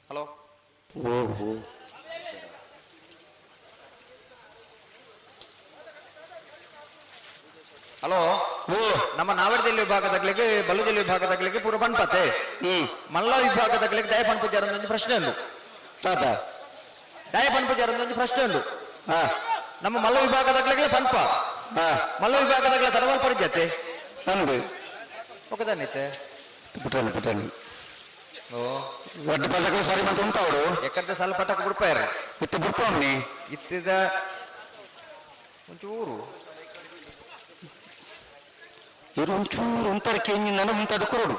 ಹಲೋ. ಓಹೋ. ಹಲೋ. ಓ ನಮ್ಮ ನಾವರದಲ್ಲಿ ವಿಭಾಗದಾಗ್ಲಿಗೆ ಬಲ್ಲುದಲ್ಲಿ ವಿಭಾಗದಾಗ್ಲಿಗೆ ಪೂರ ಪನ್ಪತೆ. ಮಲ್ಲ ವಿಭಾಗದಾಗ್ಲಿಗೆ ದಯ ಪನ್ಪುಜಾರ ಒಂದು ಪ್ರಶ್ನೆ ಉಂಟು. ದಯ ಪನ್ಪುಜಾರ ಒಂದು ಪ್ರಶ್ನೆ ಉಂಟು. ನಮ್ಮ ಮಲ್ಲ ವಿಭಾಗದಾಗ್ಲಿಗೆ ಪನ್ಪ. ಮಲ್ಲ ವಿಭಾಗದಾಗ್ಲ ತಡವಲ್ ಪರಿಜತೆ. ಅಂದು. ಒಕ್ಕದಾನೈತೆ. ಪುಟ್ಟಣಿ ಪುಟ್ಟಣಿ. ಓ. ಒಡ್ಡು ಪದಕ ಸಾರಿ ಮತ್ತೆ ಉಂಟು ಅವರು. ಎಕ್ಕಡ್ದ ಸಾಲ ಪಟಕ ಬಿಡ್ಪಾರ. ಇತ್ತು ಬಿಡ್ಪಾವ್ನಿ. ಇತ್ತಿದ ಒಂಚೂರು. ಇವರು ಒಂಚೂರು ಉಂತಾರೆ ಕೇಂಜಿ ನನ್ನ ಮುಂತಾದ ಕೊರಡು.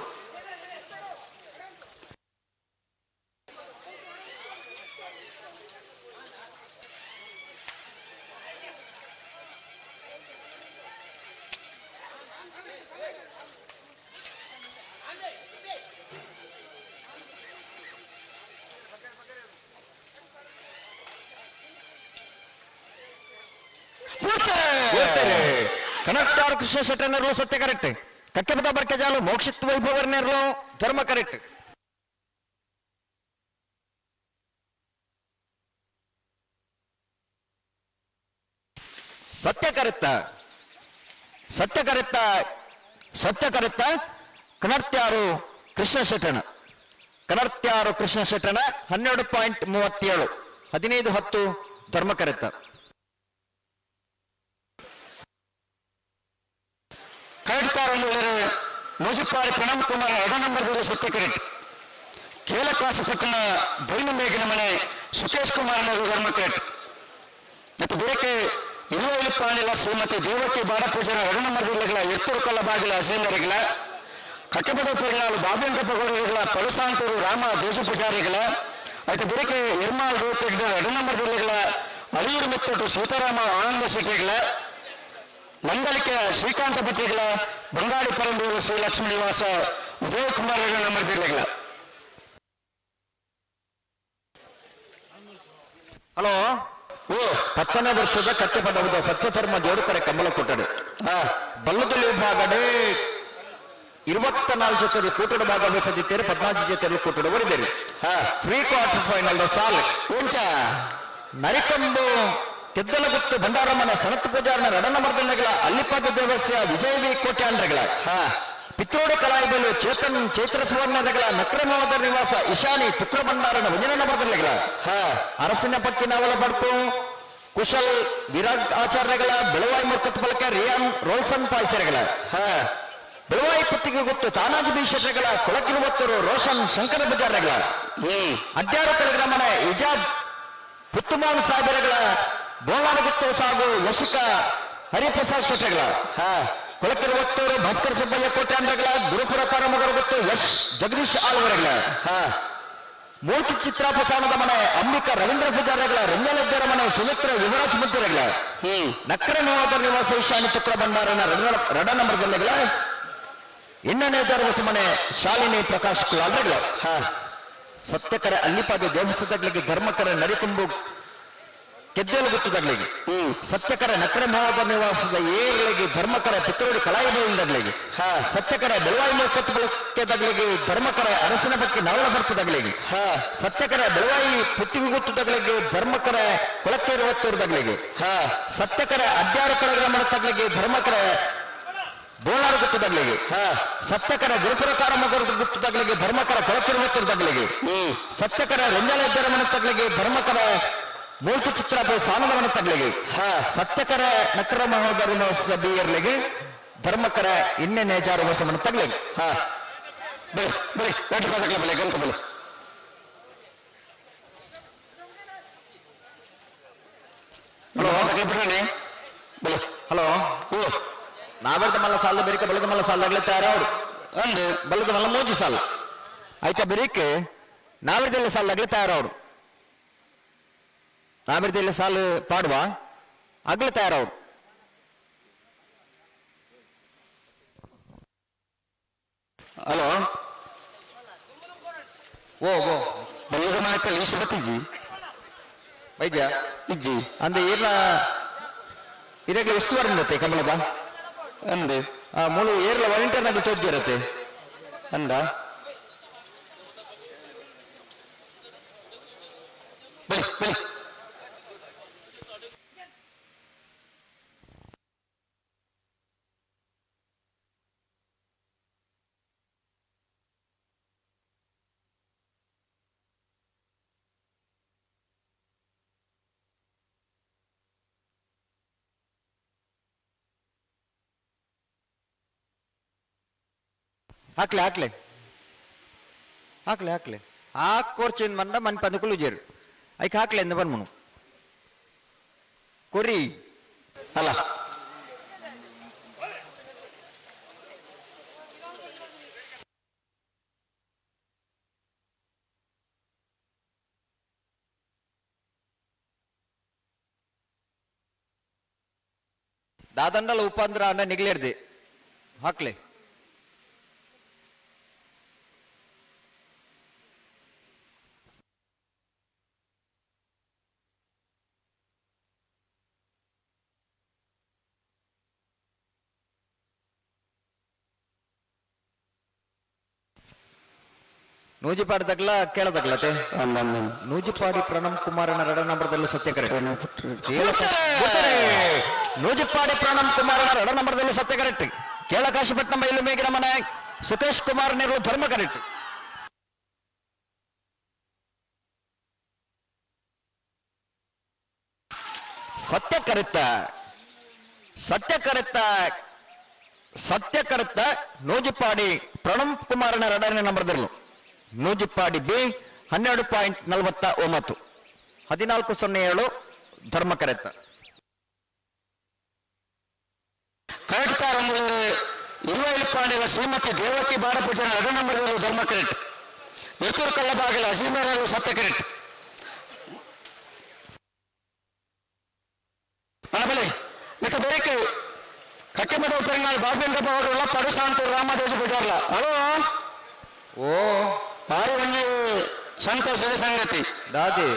ಕನಕ್ಟಾರ್ ಕೃಷ್ಣ ಶೆಟ್ಟರ್ನರ್ಲು ಸತ್ಯ ಕರೆಕ್ಟ್. ಕಕ್ಕೆಪದ ಬರ್ಕೆಜಾಲು ಮೋಕ್ಷಿತ್ ವೈಭವರ್ನೇರ್ಲು ಧರ್ಮ ಕರೆಕ್ಟ್. ಸತ್ಯ ಕರೆಕ್ತ ಸತ್ಯ ಕರೆಕ್ತ ಸತ್ಯ ಕರೆಕ್ತ ಕನರ್ತ್ಯಾರು ಕೃಷ್ಣ ಶೆಟ್ಟಣ ಕನರ್ತ್ಯಾರು ಕೃಷ್ಣ ಶೆಟ್ಟಣ 12.37 15-10 ಧರ್ಮ ಕರೆಕ್ತ. ಕರೆಕ್ಟ್ ಮುಜಿಪಾರಿ ಪ್ರಣಮ್ ಕುಮಾರ್ 2 ನಂಬರ್ ಸತ್ಯ ಕರೆಕ್ಟ್. ಕೇಳಕಾಸು ಪಟ್ಟಣ ಬೈಲು ಮೇಗಿನ ಮನೆ ಸುಖೇಶ್ ಕುಮಾರ್ ಧರ್ಮ ಕರೆಕ್ಟ್. ಮತ್ತು ಬೇಕೆ ಇರುವೈಲುಪ್ಪಾಣಿಲ ಶ್ರೀಮತಿ ದೇವಕಿ ಬಾಡಪೂಜನ 2 ನಂಬರ್ ಜಿಲ್ಲೆಗಳ ಎತ್ತುರುಕಲ್ಲ ಬಾಗಿಲ ಅಸೇಂದರಿಗಳ ಕಟ್ಟಪದ ಪೆರ್ನಾಳು ಬಾಬೇಂದ್ರಪ್ಪ ಗೌಡರಿಗಳ ಪಲಸಾಂತೂರು ರಾಮ ದೇಶ ಪೂಜಾರಿಗಳ ಆಯ್ತು ಬೇಕೆ ಎರ್ಮಾಲ್ ರೋತೆಗ್ಡ 2 ನಂಬರ್ ಜಿಲ್ಲೆಗಳ ಅಳಿಯೂರು ಮೆತ್ತೊಟ್ಟು ಸೀತಾರಾಮ ಆನಂದ ಶೆಟ್ಟಿಗಳ ನಂದಲಿಕೆ ಶ್ರೀಕಾಂತ ಭಟ್ಟಿಗಳ ಬಂಗಾಡಿ ಪರಂಬೂರು ಶ್ರೀ ಲಕ್ಷ್ಮೀ ನಿವಾಸ ಉದಯಕುಮಾರ್ ನಂಬರ್ ಜಿಲ್ಲೆಗಳ. ಹಲೋ. ಓ 10ನೇ ವರ್ಷದ ಕಟ್ಟೆಪದವದ ಸತ್ಯಧರ್ಮ ಜೋಡುಕರೆ ಕಂಬಳ ಕೊಟ್ಟಡೆ ಬಲ್ಲದಲ್ಲಿ ವಿಭಾಗಡೆ 24 ಜೊತೆ ಕೂಟದ ಭಾಗವಹಿಸದಿದ್ದೇನೆ 14 ಜೊತೆ ಕೂಟದ ಬರಿದ್ದೇನೆ. ಪ್ರೀ ಕ್ವಾರ್ಟರ್ ಫೈನಲ್ ಸಾಲ್ ಉಂಟ ನರಿಕಂಬು ಕೆದ್ದಲಗುತ್ತು ಭಂಡಾರಮ್ಮನ ಸನತ್ ಪೂಜಾರನ ರಡನ ಮರ್ದನೆಗಳ ಅಲ್ಲಿಪಾದ ದೇವಸ್ಯ ವಿಜಯ ವಿ ಕೋಟ್ಯಾಂಡ್ರಗಳ ಪಿತ್ರೋಡಿ ಕಲಾಯಿಬಲು ಚೇತನ್ ಚೈತ್ರ ಸುವರ್ಣರಗಳ ನಕ್ರಮವಾದ ನಿವಾಸ ಇಶಾನಿ ತುಕ್ರ ಭಂಡಾರನ ವಂಜನ ಮರ್ದನೆಗಳ ಅರಸಿನ ಪಕ್ಕಿನ ಅವಲ ಬಡ್ಪು ಕುಶಲ್ ವಿರಾಗ್ ಆಚಾರ್ಯಗಳ ಬೆಳವಾಯಿ ಮುರ್ಕತ್ ಬಲಕ ರಿಯಾನ್ ರೋಲ್ಸನ್ ಪಾಯ್ಸರಗಳ ಬೆಳವಾಯಿ ಪುತ್ತಿಗೆ ಗೊತ್ತು ತಾನಾಜಿ ಬಿ ಶೆಟ್ಟರ್ಗಳ ಕೊಳಕಿನ ಒತ್ತೂರು ರೋಷನ್ ಶಂಕರ ಪೂಜಾರಗಳ ಅಡ್ಯಾರು ಗ್ರಾಮನ ಇಜಾಬ್ ಪುತ್ತುಮೋಹನ್ ಸಾಹೇಬರಗಳ ಬೋಳಾಡಗುತ್ತು ಸಾಗು ಯಶಿಕ ಹರಿಪ್ರಸಾದ್ ಶೆಟ್ಟರ್ಗಳ ಕೊಳಕಿನ ಒತ್ತೂರು ಭಾಸ್ಕರ ಸುಬ್ಬಯ್ಯ ಕೋಟ್ಯಾಂಡ್ರಗಳ ಗುರುಪುರ ಕಾರಮಗರ ಗೊತ್ತು ಯಶ್ ಜಗದೀಶ್ ಆಳ್ವರಗಳ ಮೂರ್ತಿ ಚಿತ್ರಾಪಸಾನದ ಮನೆ ಅಂಬಿಕಾ ರವೀಂದ್ರ ಪೂಜಾರಿಗಳ ರಂಜಾಲದ್ದರ ಮನೆ ಸುಮಿತ್ರ ಯುವರಾಜ್ ಮುದ್ದಿರಗಳ ನಕ್ರ ನಿವಾದ ನಿವಾಸ ಈಶಾನ್ಯ ತುಕ್ರ ಭಂಡಾರನ ರಡ ನಂಬರ್ದಲ್ಲಿಗಳ ಇನ್ನನೇ ಹೊಸ ಮನೆ ಶಾಲಿನಿ ಪ್ರಕಾಶ್ ಕುಲಾಲ್ರಗಳ ಸತ್ಯಕರ ಅಲ್ಲಿಪಾದ ದೇವಸ್ಥಾನಗಳಿಗೆ ಧರ್ಮಕರ ನರಿಕುಂಬು ಕೆದ್ದೇಲು ಗುತ್ತದಾಗ್ಲಿಗೆ ಸತ್ಯಕರ ನಕ್ರೆ ಮೋಹದ ನಿವಾಸದ ಏರ್ಲಿಗೆ ಧರ್ಮಕರ ಪಿತ್ರೋಡಿ ಕಲಾಯಿ ಬಯಲ್ದಾಗ್ಲಿಗೆ ಸತ್ಯಕರ ಬೆಳವಾಯಿ ಮೂಕತ್ತು ಬಳಕೆದಾಗ್ಲಿಗೆ ಧರ್ಮಕರ ಅರಸನ ಬಗ್ಗೆ ನವಳ ಬರ್ತದಾಗ್ಲಿಗೆ ಸತ್ಯಕರ ಬೆಳವಾಯಿ ಪುಟ್ಟಿಗೆ ಗುತ್ತದಾಗ್ಲಿಗೆ ಧರ್ಮಕರ ಕೊಳಕೇರು ಒತ್ತೂರ್ದಾಗ್ಲಿಗೆ ಸತ್ಯಕರ ಅಡ್ಯಾರು ಕಳಗ್ರ ಮಾಡತ್ತಾಗ್ಲಿಗೆ ಧರ್ಮಕರ ಬೋಳಾರು ಗುತ್ತದಾಗ್ಲಿಗೆ ಸತ್ಯಕರ ಗುರುಪುರ ಕಾರಮಗರ ಗುತ್ತದಾಗ್ಲಿಗೆ ಧರ್ಮಕರ ಕೊಳಕಿರು ಒತ್ತೂರ್ದಾಗ್ಲಿಗೆ ಸತ್ಯಕರ ರಂಜಾಲ ಮನತ್ತಾಗ್ಲಿಗೆ ಧರ್ಮಕರ ಮೂರ್ತಿ ಚಿತ್ರ ಸಾನದವನ ತಗ್ಲಿಗೆ ಸತ್ಯಕರ ನಕ್ರ ಮಹೋದರ ನಿವಾಸದ ಬಿಯರ್ಲಿಗೆ ಧರ್ಮಕರ ಇನ್ನೆ ನೇಜಾರು ಹೊಸಮನ ತಗ್ಲಿಗೆ ಬಲೆ ಬಲೆ ಒಟ್ಟು ಪಾಸಕ್ಲ ಬಲೆ ಗಲ್ಕ ಬಲೆ ಹಲೋ ಬಿಡ್ರಣೆ ಬಲೆ ಹಲೋ ಓ ನಾವೆರ್ದ ಮಲ್ಲ ಸಾಲದ ಬೆರಿಕೆ ಬಲದ ಮಲ್ಲ ಸಾಲದಾಗ್ಲೇ ತಯಾರವ್ರು ಅಂದು ಬಲದ ಮಲ್ಲ ಮೋಜಿ ಸಾಲ ಆಯ್ತಾ ಬೆರಿಕೆ ನಾವೆರ್ದೆಲ್ಲ ಸಾಲದಾಗ್ಲೇ ತಯಾರವ್ರು ನಾವೆರ್ದೆಲ್ಲ ಸಾಲು ಪಾಡುವ ಅಗ್ಲ ತಯಾರವ್ರು. ಹಲೋ ಓ ಓ ಬಲ್ಲದ ಮನೆತಲ್ಲಿ ಇಷ್ಟು ಬತ್ತಿಜಿ ವೈದ್ಯ ಇಜ್ಜಿ ಅಂದೆ ಏರ್ನ ಇರಗ್ಲ ಉಸ್ತುವಾರಿ ಇರುತ್ತೆ ಕಮಲದ ಅಂದೆ ಆ ಮೂಲು ಏರ್ಲ ವಾಲಂಟಿಯರ್ ನಾಗ ತೋಜ್ಜಿರತ್ತೆ ಅಂದ ಬಲೆ ಬಲೆ ಹಾಕ್ಲೆ ಹಾಕ್ಲೆ ಹಾಕ್ಲೆ ಹಾಕ್ಲೆ ಹಾಕೋರ್ಚಿಂದ ಮಂದ ಮನ್ ಪಂದುಕುಲು ಜೇರು ಐಕ್ ಹಾಕ್ಲೆ ಎಂದ ಬನ್ಮನು ಕೊರಿ ಅಲ್ಲ ದಾದಂಡಲ ಉಪಂದ್ರ ಅಣ್ಣ ನಿಗ್ಲೇಡ್ದೆ ಹಾಕ್ಲೆ ನೂಜಿಪಾಡಿ ತಗ್ಲ ಕೇಳದಗ್ಲತೆ ನೂಜಿಪಾಡಿ ಪ್ರಣಮ್ ಕುಮಾರನ ರಡ ನಂಬರ್ದಲ್ಲೂ ಸತ್ಯ ಕರೆಕ್ಟ್. ನೂಜಿಪಾಡಿ ಪ್ರಣಮ್ ಕುಮಾರನ ರಡ ನಂಬರ್ದಲ್ಲೂ ಸತ್ಯ ಕರೆಕ್ಟ್. ಕೇಳಕಾಶಿಪಟ್ಟಣ ಬೈಲು ಮೇಗಿನ ಮನೆ ಸುಖೇಶ್ ಕುಮಾರ್ ನೆರಳು ಧರ್ಮ ಕರೆಕ್ಟ್. ಸತ್ಯ ಕರೆಕ್ಟ ಸತ್ಯ ಕರೆಕ್ಟ ಸತ್ಯ ಕರೆಕ್ಟ ನೂಜಿಪಾಡಿ ಪ್ರಣಮ್ ಕುಮಾರನ ರಡನೇ ನಂಬರ್ದಲ್ಲೂ ನೂಜಿಪ್ಪಾಡಿ ಬಿ 12.49 14.07 ಧರ್ಮ ಕರೆತ. ಕರೆಕ್ಟ್ ಇರುವೈಲಪ್ಪಾಂಡಿಲ ಶ್ರೀಮತಿ ದೇವಕಿ ಬಾಡಪೂಜನ ಎರಡು ನಂಬರ್ದಲ್ಲೂ ಧರ್ಮ ಕರೆಕ್ಟ್. ಎತ್ತೂರು ಕಳ್ಳಬಾಗಿಲ ಅಸೀಮರರು ಸತ್ಯ ಕರೆಕ್ಟ್. ಮನಬಲೆ ಮಿಕ್ಕ ಬೇರೆ ಕಟ್ಟೆಮದ ಉಪರಿನಾಳ್ ಬಾಬೇಂದ್ರ ಅವರುಳ್ಳ ಪಡುಸಾಂತೂರು ರಾಮದೇಶ ಪೂಜಾರ್ಲ. ಹಲೋ ಓ ಭಾರಿ ಒಂಜಿ ಸಂತೋಷದ ಸಂಗತಿ. ದಾದಿ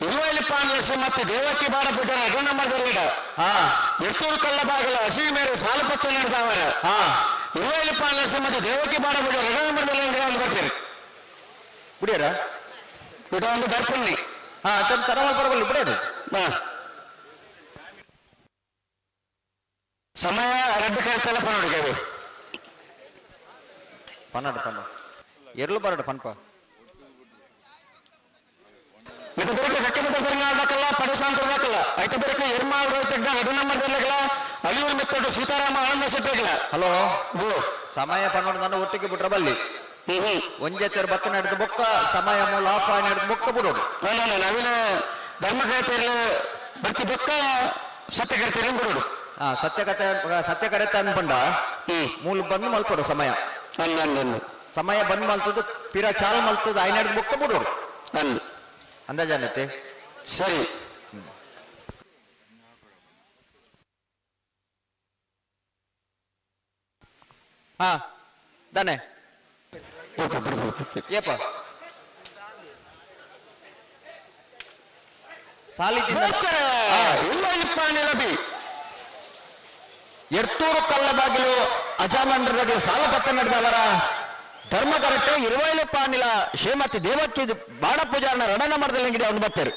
ಇರುವೈಲಪ್ಪಾಂಡಿಲ ಶ್ರೀಮತಿ ದೇವಕಿ ಬಾಡಪೂಜನ ಎರಡು ನಂಬರ್ದಲ್ಲಿಡ ಎತ್ತೂರು ಕಳ್ಳಬಾಗಿಲ ಹಸಿ ಮೇರೆ ಸಾಲಪತ್ರ ನಡೆದವರ ಇರುವೈಲಪ್ಪಾಂಡಿಲ ಶ್ರೀಮತಿ ದೇವಕಿ ಬಾಡಪೂಜ ಎರಡು ನಂಬರ್ದಲ್ಲಿ ಒಂದು ಬರ್ತೀರಿ ಕುಡಿಯರ ಊಟ ಒಂದು ಬರ್ಪುಣ್ಣಿ. ಹಾ ತರಮಲ್ ಪರವಲ್ಲ ಬಿಡೋದು. ಸಮಯ ರಡ್ಡು ಕರೆಕ್ಟಲ್ಲ ಪನ್ನೋಡು ಕವಿ ಪನ್ನಡು ಪನ್ನಡು ಎರ್ಲು ಬರಡು ಪನ್ಪ ಮಿಕ್ಕ ಬೇರೆ ಕಟ್ಟೆಮದ ಪರಿಣಾಮಕ್ಕಲ್ಲ ಪಡುಸಾಂತರದಕ್ಕಲ್ಲ ಐತ ಬೇರೆ ಎರ್ಮಾಳು ತೆಗ್ದ ಎರಡು ನಂಬರ್ದಲ್ಲಿಗಳ ಅಳಿಯೂರು ಮಿತ್ತೊಟ್ಟು ಸೀತಾರಾಮ ಆನಂದ ಶೆಟ್ಟಿಗಳ. ಹಲೋ, ಸಮಯ ಪನ್ನೊಂದು ನನ್ನ ಒಟ್ಟಿಗೆ ಬಿಟ್ರ ಬಲ್ಲಿ. ಒಂಜೆತ್ತರು ಬತ್ತ ನಡೆದ ಬೊಕ್ಕ ಸಮಯ ಮೂಲ ಆಫ್ ಆಗಿ ನಡೆದ ಬೊಕ್ಕ ಬಿಡೋದು. ನವೀನ ಧರ್ಮಕರ್ತೇರ್ಲ ಬರ್ತಿ ಬೊಕ್ಕ ಸತ್ಯಕರ್ತೇರ್ಲ ಬಿಡೋಡು. ಹಾ, ಸತ್ಯಕತೆ ಸತ್ಯಕರೆತ ಅನ್ಪಂಡ ಮೂಲ ಬಂದ್ ಮಲ್ಪಡು ಸಮಯ. ಸಮಯ ಬಂದ್ ಮಲ್ತದ್ದು ಪಿರ ಚಾಲ್ ಮಲ್ತದ ಐನಾಡ್ ನಡೆದ ಬೊಕ್ಕ ಬಿಡೋಡು ಅಂದಾಜಾನತ್ತೆ. ಸರಿ. ಹಾ, ದಾನೆ ಏಪ ಸಾಲಿ ಎರ್ತೂರು ಕಲ್ಲಬಾಗಿಲು ಅಜಾಮಂಡ್ರಗಳು ಸಾಲಪತ್ತ ನಡೆದವರ ಧರ್ಮಕರಟ್ಟೆ ಇರುವೈಲು ಪಾನಿಲ ಶ್ರೀಮತಿ ದೇವಕ್ಕಿ ಬಾಣ ಪೂಜಾರನ ರಡನ ಮರದಲ್ಲಿ ಅವನು ಬರ್ತಾರೆ.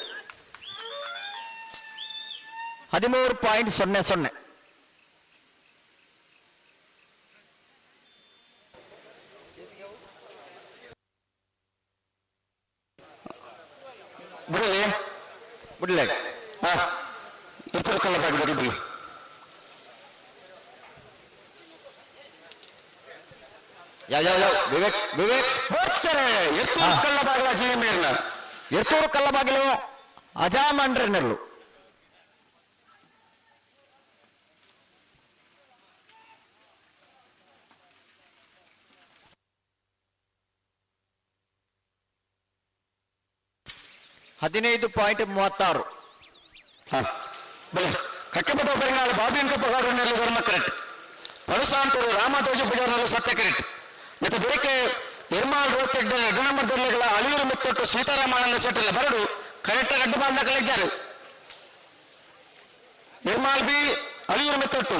13.00. ಬಿಡಲಿ ಬಿಡ್ಲೆ. ಹಾ, ಎರ್ತೂರು ಕಲ್ಲಬಾಗಿಲು ಬಿಡಿ. ಯಾವ ಯಾವ ಯಾವ ವಿವೇಕ್ ವಿವೇಕ್ ಬರ್ತಾರೆ. ಎರ್ತೂರು ಕಲ್ಲಬಾಗಿಲ ಮೇರ್ನ. ಎರ್ತೂರು ಕಲ್ಲಬಾಗಿಲು ಅಜಾಮಂಡ್ರನೆರ್ಲು. 15.36. ಬಲೆ ಕಕ್ಕಪದ ಬೆಂಗಾಲ ಬಾಬಿಯಂಕಪ್ಪ ಗೌಡನಲ್ಲಿ ಧರ್ಮ ಕರೆಕ್ಟ್. ಪಡುಸಾಂತರು ರಾಮದೋಜ ಪೂಜಾರರು ಸತ್ಯ ಕರೆಕ್ಟ್. ಮತ್ತು ಬೆಳಿಗ್ಗೆ ಎರ್ಮಾಲ್ ರೋತೆಡ್ಡ ಎರಡು ನಂಬರ್ ದೊಲ್ಲೆಗಳ ಅಳಿಯೂರು ಮುತ್ತೊಟ್ಟು ಸೀತಾರಾಮಾನಂದ ಶೆಟ್ಟರ ಬರಡು ಕರೆಕ್ಟ್ ಅಡ್ಡು ಬಾಲ್ದ ಕಳಿದ್ದಾರೆ. ಎರ್ಮಾಲ್ ಬಿ ಅಳಿಯೂರು ಮಿತ್ತೊಟ್ಟು.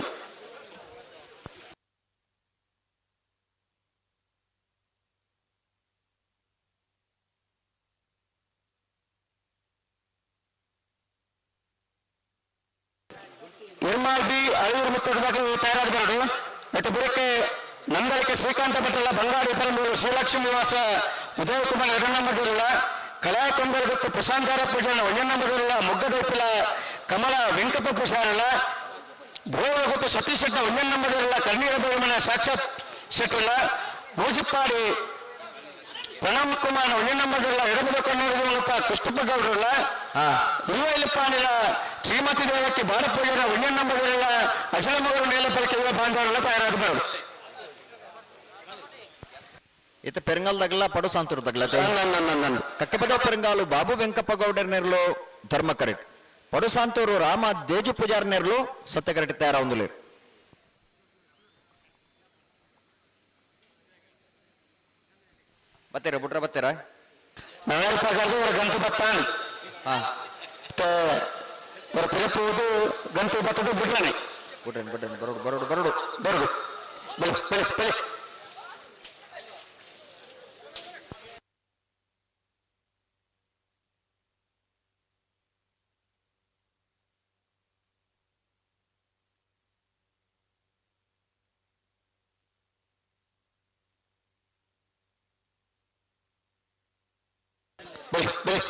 ಎರ್ಮಾಲ್ ಬಿ ಅಳಿಯೂರು ಮಿತ್ತೊಟ್ಟು ದಾಖಲೆ ತಯಾರಾದ ಬರಡು. ಮತ್ತು ಬುಡಕ್ಕೆ ನಂದಳಿಕೆ ಶ್ರೀಕಾಂತ ಭಟ್ಟಲ ಬಂಗಾಡಿ ಪರಂಬೂರು ಶ್ರೀಲಕ್ಷ್ಮೀ ನಿವಾಸ ಉದಯ ಕುಮಾರ್ ಎರಡು ನಂಬರ್ ಕಳಾ ಕೊಂಬಲ್ ಗೊತ್ತು ಪ್ರಶಾಂತಾರ ಪೂಜಾರನ ಒಂದೇ ನಂಬರ್ ಮೊಗ್ಗದೊಪ್ಪಿಲ ಕಮಲ ವೆಂಕಪ್ಪ ಪೂಜಾರಲ್ಲ ಬೋಳ ಗೊತ್ತು ಸತೀಶ್ ಶೆಟ್ಟ ಒಂದೇ ನಂಬರ್ ಕಣ್ಣೀರ ಬೇಗಮನ ಸಾಕ್ಷಾತ್ ಶೆಟ್ಟಲ್ಲ ಮೂಜಿಪ್ಪಾಡಿ ಪ್ರಣಮ್ ಕುಮಾರ್ ಒಂದೇ ನಂಬರ್ ಎಡಬದ ಕಣ್ಣೀರ ಕೃಷ್ಣಪ್ಪ ಗೌಡ್ರಲ್ಲ ಇರುವೈಲಪ್ಪಾನಿಲ ಶ್ರೀಮತಿ ದೇವಕ್ಕೆ ಬಾಡಪೂಜಾರ ಒಂದೇ ನಂಬರ್ ಅಚಲ ಮಗರು ನೇಲಪಲಿಕೆ ಬಾಂಧವರೆಲ್ಲ ತಯಾರಾಗಬಾರದು. ಇತ್ತ ಪೆರಂಗಾಲ್ ದಗಲ ಪಡು ಸಾಂತೂರು ದಗಲ ಕಕ್ಕೆಪದ ಪೆರಂಗಾಲು ಬಾಬು ವೆಂಕಪ್ಪ ಗೌಡರ್ ನೆರ್ಲು ಧರ್ಮ ಕರೆಕ್ಟ್. ಪಡು ಸಾಂತೂರು ರಾಮ ದೇಜು ಪೂಜಾರ್ ನೆರ್ಲು ಸತ್ಯ ಕರೆಕ್ಟ್ ತಯಾರ ಹೊಂದಲಿ. ಬತ್ತೀರ ಬಿಟ್ರ ಬತ್ತೀರ ಗಂಟು ಬತ್ತಾನೆ. ಹಾ, ಪಿರಪುವುದು ಗಂಟು ಬತ್ತದು ಬಿಡ್ರಾನೆ. ಬಿಡ್ರೇನು ಬಿಡ್ರೇನು ಬರೋಡು ಬರೋಡು ಬರೋಡು ಬರೋಡು ಬೆಳೆ ಬೆಳೆ ಬೆಳೆ. ಬೆಳೆ ಬೆಳೆ.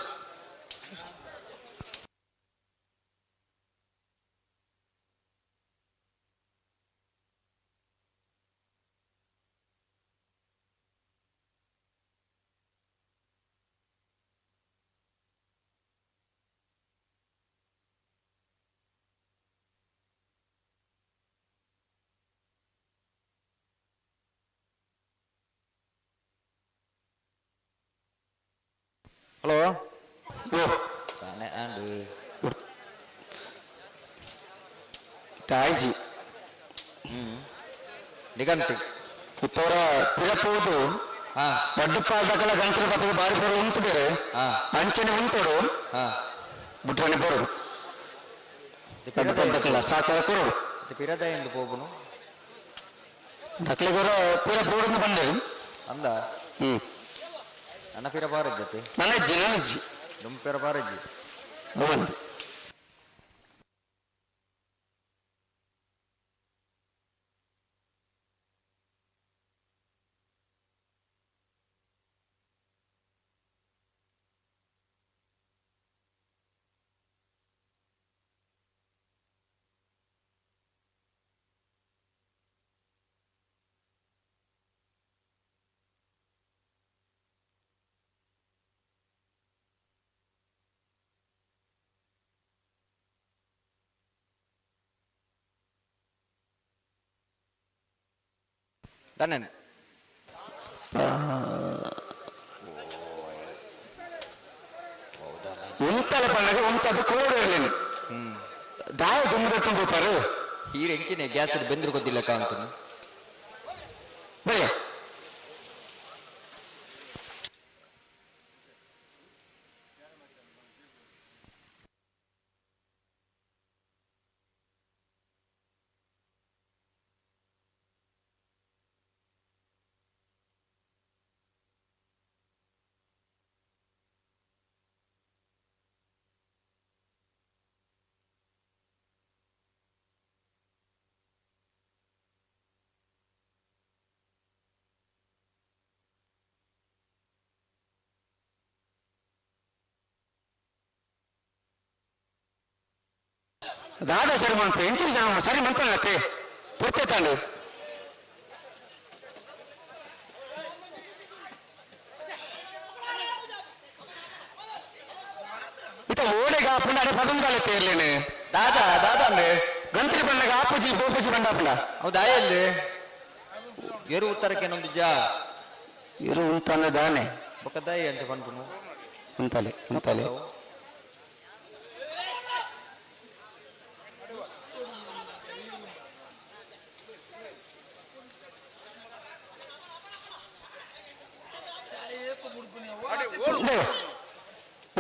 ಹಲೋ ತಾಯಿಜಿ ನಿಗಂಟಿ ಇತ್ತವರ ಪಿರಪುವುದು ವಡ್ಡುಪಾದಕಲ ಗಂಟಲು ಬತ್ತದ ಬಾರಿ ಬರೋದು ಉಂಟು ಬೇರೆ ಅಂಚನೆ ಉಂಟೋಡು ಬುಟ್ರನೆ ಬರೋಡು ವಡ್ಡುಪಾದಕಲ ಸಾಕಾರ ಕೊರೋಡು. ಪಿರದ ಎಂದು ಹೋಗುನು. ನಕ್ಲಿಗೋರ ಪಿರ ಬೋರ್ಡ್ ಬಂದೇರಿ. ಅಂದ ನನ್ನ ಪಿರ ಬಾರಜ್ಜತೆ. ನನ್ನ ಅಜ್ಜಿ ನನ್ನ ಅಜ್ಜಿ. ನಮ್ಮ ಪಿರ ಬಾರಜ್ಜಿ. ಬಂದು ಧನ್ಯನ್ ಉಂತಲ ಪಣ್ಣಗ ಉಂತದ ಕೋಡು ಇರಲಿಲ್ಲ ದಾಯ ದುಂಬ ಪರು ಹೀರೆ ಎಂಚಿನ ಗ್ಯಾಸ್ ಬೆಂದ್ರು ಗೊತ್ತಿಲ್ಲ ಕಾಂತ ಬಯ್ಯ ದಾದ ಸರಿ ಮನ್ಪು ಎಂಚಿನ ಸರಿ ಸರಿ ಮಂತನತ್ತೆ ಪುರ್ತೆ ತಾಂಡು ಇತ ಓಡೆಗ ಆಪುಂಡ ಅಡೆ ಪದೊಂದಾಲೆ ತೇರ್ಲೇನೆ. ದಾದಾ ದಾದಾ ಅಂಬೆ. ಗಂತ್ರಿ ಬಣ್ಣಗ ಆಪುಜಿ ಬೋಪುಜಿ ಬಂಡಾಪುಂಡ. ಹೌದಾ ಎಲ್ಲಿ ಎರು ಉತ್ತರಕ್ಕೆ ಏನೊಂದು ಜಾ ಇರು ಉಂತಾನೆ ದಾನೆ. ಬೊಕ್ಕ ದಾಯಿ ಅಂಚ ಪನ್ಪುನು. ಉಂತಾಲೆ ಉಂತಾಲೆ.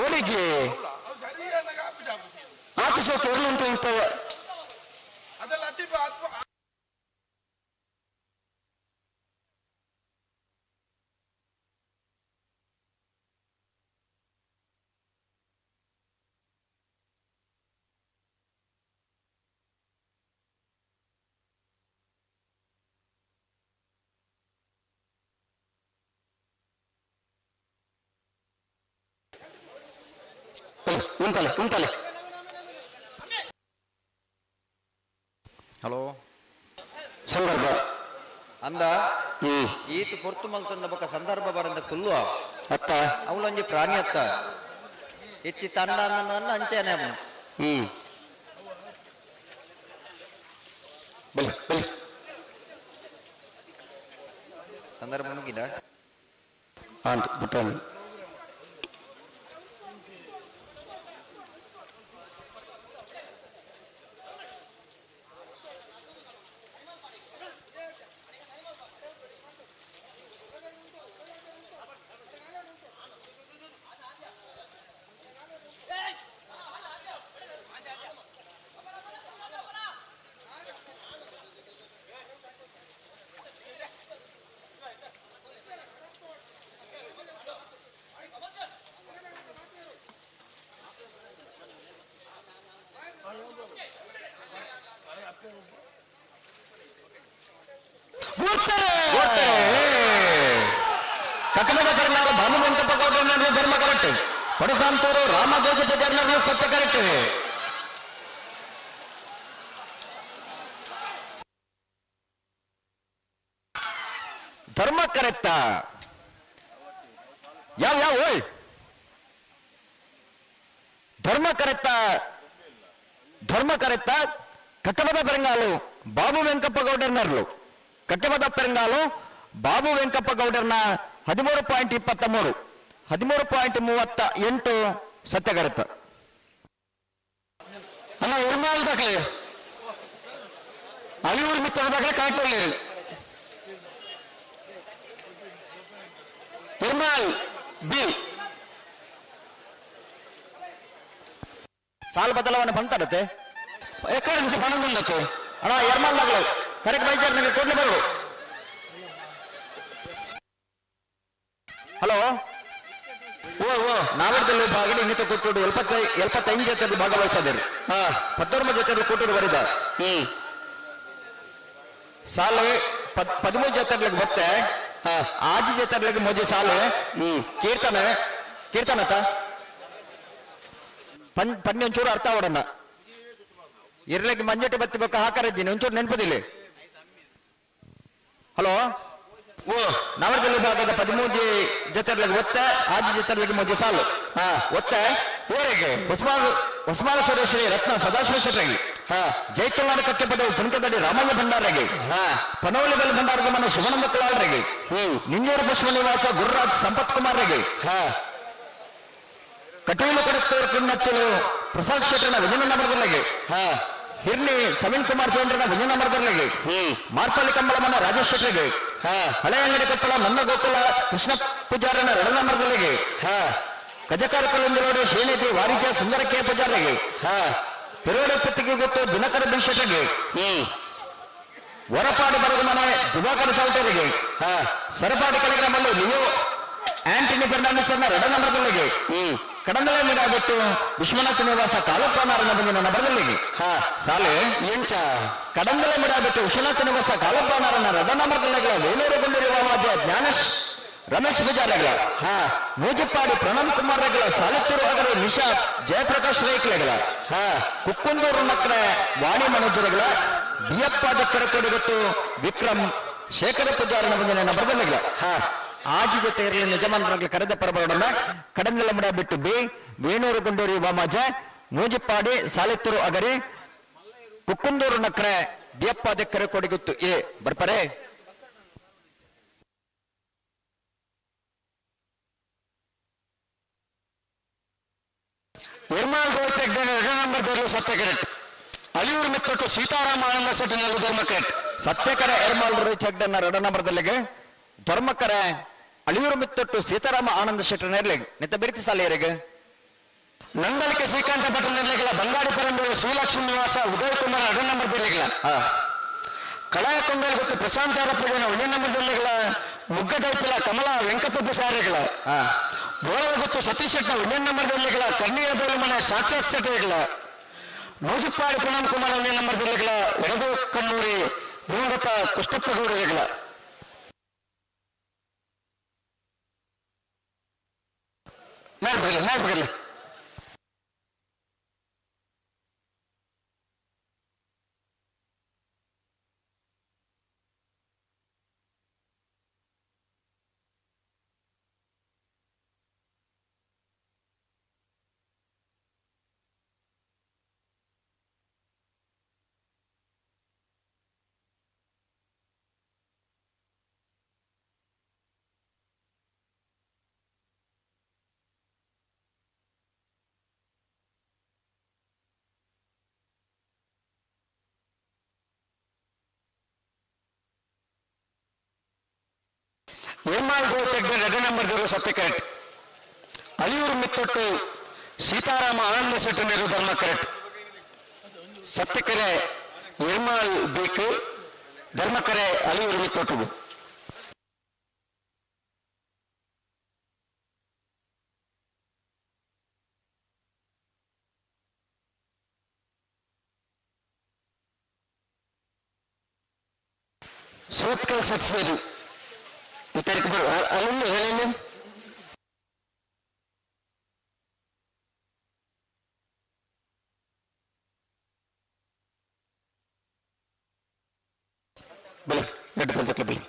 ಓಡಿಗೆ ಆತು ಸೋಕೆ ಇರ್ಲಂತ ಇಂತ ಉಂತಲೆ ಉಂತಲೆ. ಹಲೋ ಸಂದರ್ಭ ಅಂದ ಈತ ಪೊರ್ತು ಮಲ್ತಂದ ಬೊಕ್ಕ ಸಂದರ್ಭ ಬರಂದ ಕುಲ್ಲು ಅತ್ತ ಅವಳೊಂಜಿ ಪ್ರಾಣಿ ಅತ್ತ ಹೆಚ್ಚಿ ತಂಡ ನನ್ನ ಅಂಚೆನೆ ಅವನು. ಬಲೆ ಬಲೆ ಸಂದರ್ಭ ಮುಗಿದ ಆಂಟ್ ಬುಟ್ಟಾಣಿ ಕಕಮದ ಪರಿಣಾಮ ಭಾನು ವೆಂಕಪ್ಪ ಗೌಡರನ್ನು ಧರ್ಮ ಕರೆಕ್ಟ್, ಪಡಸಾಂತೂರು ರಾಮದೇಜ ಪೂಜಾರಿನವರು ಸತ್ಯ ಕರೆಕ್ಟ್. ಧರ್ಮ ಕರೆಕ್ಟ ಯಾವ ಯಾವ ಓಯ್ ಧರ್ಮ ಕರೆಕ್ಟ ಧರ್ಮ ಕರೆಕ್ಟ. ಕಟ್ಟಬದ ಪೆರಂಗಾಲು ಬಾಬು ವೆಂಕಪ್ಪ ಗೌಡರ್ನರ್ಲು ಕಟ್ಟಬದ ಪೆರಂಗಾಲು ಬಾಬು ವೆಂಕಪ್ಪ ಗೌಡರ್ನ 13.23 13.38 ಸತ್ಯಗರತ. ಅಣ್ಣ ಉರ್ಮಾಲ್ ದಾಖಲೆ ಅಳಿಯೂರು ಮಿತ್ರ ದಾಖಲೆ ಕರೆಕ್ಟ್ ಒಳ್ಳೆಯದು. ಉರ್ಮಾಲ್ ಬಿ ಸಾಲು ಬದಲಾವಣೆ ಬಂತಾಡತ್ತೆ ಎಕ್ಕಡೆ ಪಣದುಂಡತ್ತೆ. ಅಣ್ಣ ಎರ್ಮಾಲ್ ದಾಖಲೆ ಕರೆಕ್ಟ್ ಬೈಚಾರ್ ನಿಮಗೆ ಕೂಡಲೇ ಬರೋದು. ಹಲೋ ಓ ಓ ನಾವರದಲ್ಲಿ ಭಾಗಡಿ ಇನ್ನಿತ ಕೊಟ್ಟುಡು 75 ಜೊತೆ ಭಾಗವಹಿಸದಿರು. 19 ಜೊತೆ ಕೊಟ್ಟುಡು ಬರಿದ ಸಾಲು 13 ಜೊತೆಗಳಿಗೆ ಬತ್ತೆ ಆಜಿ ಜೊತೆಗಳಿಗೆ ಮೊಜಿ ಸಾಲು ಕೀರ್ತನೆ ಕೀರ್ತನತ ಪನ್ನಿ ಒಂಚೂರು ಅರ್ಥ ಅವಡನ್ನ ಇರ್ಲಿಕ್ಕೆ ಮಂಜಟೆ ಬತ್ತಿ ಬೇಕು ಹಾಕರಿದ್ದೀನಿ ಒಂಚೂರು ನೆನಪದಿಲ್ಲ. ಹಲೋ ಓ ನವರದಲ್ಲಿ ಭಾಗದ 13 ಜೊತೆಗಳಿಗೆ ಒತ್ತೆ ಆಜಿ ಜೊತೆಗಳಿಗೆ ಮೊಜಿ ಸಾಲು ಒತ್ತೆ ಊರಿಗೆ ಹೊಸಮಾರು ಹೊಸಮಾರ ಸುರೇಶ್ವರಿ ರತ್ನ ಸದಾಶಿವ ಶೆಟ್ಟರಿಗೆ ಜೈತುಲ್ನಾಡ ಕಕ್ಕೆಪದವು ಪುಣಕದಡಿ ರಾಮಯ್ಯ ಭಂಡಾರಗೆ ಪನವಲಿ ಬಲ್ ಭಂಡಾರದ ಮನೆ ಶಿವಾನಂದ ಕುಲಾಲ್ರಿಗೆ ನಿಂಜೂರು ಪುಷ್ಪ ನಿವಾಸ ಗುರುರಾಜ್ ಸಂಪತ್ ಕುಮಾರ್ ರಿಗೆ ಕಟೀಲು ಕೊಡತ್ತೂರು ಕಿನ್ನಚ್ಚಲು ಪ್ರಸಾದ್ ಶೆಟ್ಟರ್ನ ವ್ಯಂಜನ ನಗರದಲ್ಲಿಗೆ ಹಿರ್ನಿ ಸವಿನ್ ಕುಮಾರ್ ಚೌಂಡ್ರನ ವ್ಯಂಜನ ನಗರದಲ್ಲಿಗೆ ಮಾರ್ಪಳ್ಳಿ ಕಂಬಳಮನ ರಾಜೇಶ್ ಶೆಟ್ಟರಿಗೆ ಹಳೆ ಅಂಗಡಿ ಕೊಪ್ಪಳ ನನ್ನ ಗೋಕುಲ ಕೃಷ್ಣ ಪೂಜಾರನ ರಡನಮರದಲ್ಲಿಗೆ ಕಜಕಾರ ಕಲ್ಲೊಂದಿರೋಡು ಶ್ರೀನಿಧಿ ವಾರಿಜ ಸುಂದರ ಕೆ ಪೂಜಾರಿಗೆ ಪೆರೋಡೆ ಪುತ್ತಿಗೆ ಗೊತ್ತು ದಿನಕರ ಬಿ ಶೆಟ್ಟರಿಗೆ ವರಪಾಡು ಬಡಗಮನೆ ದಿವಾಕರ ಚೌಟರಿಗೆ ಸರಪಾಡಿ ಕಲೆಗ್ರಾಮಲ್ಲಿ ಲಿಯೋ ಆಂಟನಿ ಫೆರ್ನಾಂಡಿಸ್ ಅನ್ನ ರಡನಮರದಲ್ಲಿಗೆ ಕಡಂದಲೆ ನೀಡಾಬಿಟ್ಟು ವಿಶ್ವನಾಥ ನಿವಾಸ ಕಾಲಪ್ಪ ನಾರನ ಬಂದಿನ ನಬರದಲ್ಲಿಗೆ ಸಾಲೆ ಎಂಚ ಕಡಂದಲೆ ಮಿಡಾಬಿಟ್ಟು ವಿಶ್ವನಾಥ ನಿವಾಸ ಕಾಲಪ್ಪ ನಾರನ ರಡನಮರದಲ್ಲಿಗೆ ವೇಲೂರು ಗುಂಡೂರಿ ವಾಜ ಜ್ಞಾನೇಶ್ ರಮೇಶ್ ಪೂಜಾರಿಗಳ ಮೂಜಪ್ಪಾಡಿ ಪ್ರಣವ್ ಕುಮಾರ್ ರಗಳ ಸಾಲತ್ತೂರು ಅಗರು ನಿಶಾ ಜಯಪ್ರಕಾಶ್ ರೈಕ್ಲೆಗಳ ಕುಕ್ಕುಂದೂರು ನಕ್ರೆ ವಾಣಿ ಮನೋಜರಗಳ ಬಿಯಪ್ಪ ದಕ್ಕರಕೋಡಿ ಗೊತ್ತು ವಿಕ್ರಮ್ ಶೇಖರ ಪೂಜಾರನ ಬಂದಿನ ನಬರದಲ್ಲಿಗಳ ಆಜಿ ಜೊತೆ ಇರಲಿ ನಿಜಮಾನರಾಗಲಿ ಕರೆದ ಪರಬರೋಡನ್ನ ಕಡಂದಲ ಬಿಟ್ಟು ಬಿ ವೇಣೂರು ಗುಂಡೂರಿ ವಾಮಾಜ ಮೂಜಿಪ್ಪಾಡಿ ಸಾಲಿತ್ತೂರು ಅಗರಿ ಕುಕ್ಕುಂದೂರು ನಕ್ರೆ ಬಿಯಪ್ಪ ದಕ್ಕರೆ ಕೊಡಿಗುತ್ತು ಎ ಬರ್ಪರೆ. ನಿರ್ಮಲ್ ನಂಬರ್ ಬೇರ್ಲು ಸತ್ಯ ಅಳಿಯೂರು ಮೆತ್ತೊಟ್ಟು ಸೀತಾರಾಮ ಆನಂದ ಶೆಟ್ಟಿನಲ್ಲಿ ಧರ್ಮಕರೆಟ್. ಸತ್ಯಕರ ಎರ್ಮಾಲ್ ರೋಹಿತ್ ಹೆಗ್ಡನ್ನ ಎರಡ ನಂಬರ್ದಲ್ಲಿಗೆ ಧರ್ಮಕರ ಅಳಿಯೂರು ಮಿತ್ತೊಟ್ಟು ಸೀತಾರಾಮ ಆನಂದ ಶೆಟ್ಟರ್ ನೆರ್ಲಿಗ್ ನಿತ್ತ ಬಿರ್ತಿ ಸಾಲಿಯರಿಗೆ. ನಂದಳಿಕೆ ಶ್ರೀಕಾಂತ ಭಟ್ರ ನೆರ್ಲಿಗಳ ಬಂಗಾಡಿ ಪರಂಬೂರು ಶ್ರೀಲಕ್ಷ್ಮೀ ನಿವಾಸ ಉದಯ್ ಕುಮಾರ್ ಎರಡು ನಂಬರ್ ಬೆರ್ಲಿಗಳ ಕಳಾಯ ಕೊಂಡಲ್ ಗೊತ್ತು ಪ್ರಶಾಂತ್ ಯಾರಪ್ಪನ ಒಂದೇ ನಂಬರ್ ಬೆರ್ಲಿಗಳ ಮುಗ್ಗದೈಪಿಲ ಕಮಲಾ ವೆಂಕಪ್ಪ ಪೂಜಾರಿಗಳ ಬೋಳದ ಗೊತ್ತು ಸತೀಶ್ ಶೆಟ್ಟ ಒಂದೇ ನಂಬರ್ ಬೆರ್ಲಿಗಳ ಕರ್ಣಿಯ ಬೇಲುಮನೆ ಸಾಕ್ಷಾತ್ ಶೆಟ್ಟರ್ಗಳ ನೂಜುಪ್ಪಾಡಿ ಪ್ರಣಮ್ ಕುಮಾರ್ ಒಂದೇ ನಂಬರ್ ಬೆರ್ಲಿಗಳ ಎಡದು ಕಣ್ಣೂರಿ ದಿವಂಗತ ಕುಷ್ಟಪ್ಪ ಗೌಡರಿಗಳ ಮೇಲ್ ಬರಲಿ ಮೇಲ್ ಬರಲಿ. ನಿರ್ಮಾಲ್ ಗೋಲ್ಟೆಗ್ ಎರಡು ನಂಬರ್ ಜೀರೋ ಸತ್ಯ ಕರೆಕ್ಟ್. ಅಳಿಯೂರು ಮಿತ್ತೊಟ್ಟು ಸೀತಾರಾಮ ಆನಂದ ಶೆಟ್ಟನಿರು ಧರ್ಮ ಕರೆಕ್ಟ್. ಸತ್ಯಕರೆ ನಿರ್ಮಾಲ್ ಬೇಕು ಧರ್ಮಕರೆ ಅಳಿಯೂರು ಮಿತ್ತೊಟ್ಟು. ಸೂತ್ಕಲ್ ಸತ್ಸೇರಿ ಈ ತಾರೀಕು ಬರು ಅಲ್ಲೊಂದು ಹೇಳಿ. ಬಲಿ ಎಡ್ಡು ಬಲ್ತಕ್ಲ ಬಲಿ.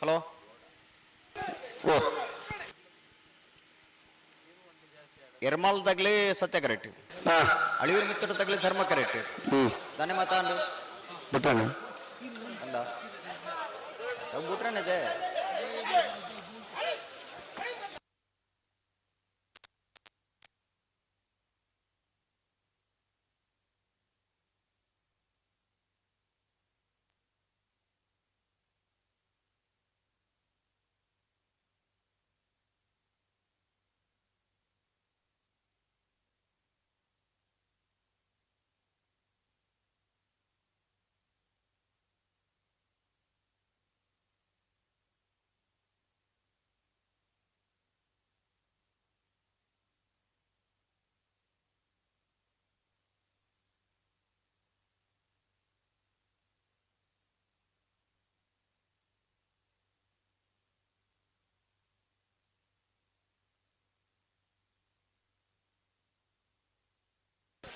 ಹಲೋ ಓ ಎರ್ಮಾಲ್ ತಗ್ಲಿ ಸತ್ಯ ಕರೆಕ್ಟ್, ಅಳಿಯೂರು ಮಿತ್ತೊಟ್ಟು ತಗ್ಲಿ ಧರ್ಮ ಕರೆಕ್ಟ್. ದಾನೆ ಮಾತಾಂಡು ಬಿಟ್ಟಾನು ಅಂದ ಬುಟ್ರನಿದೆ.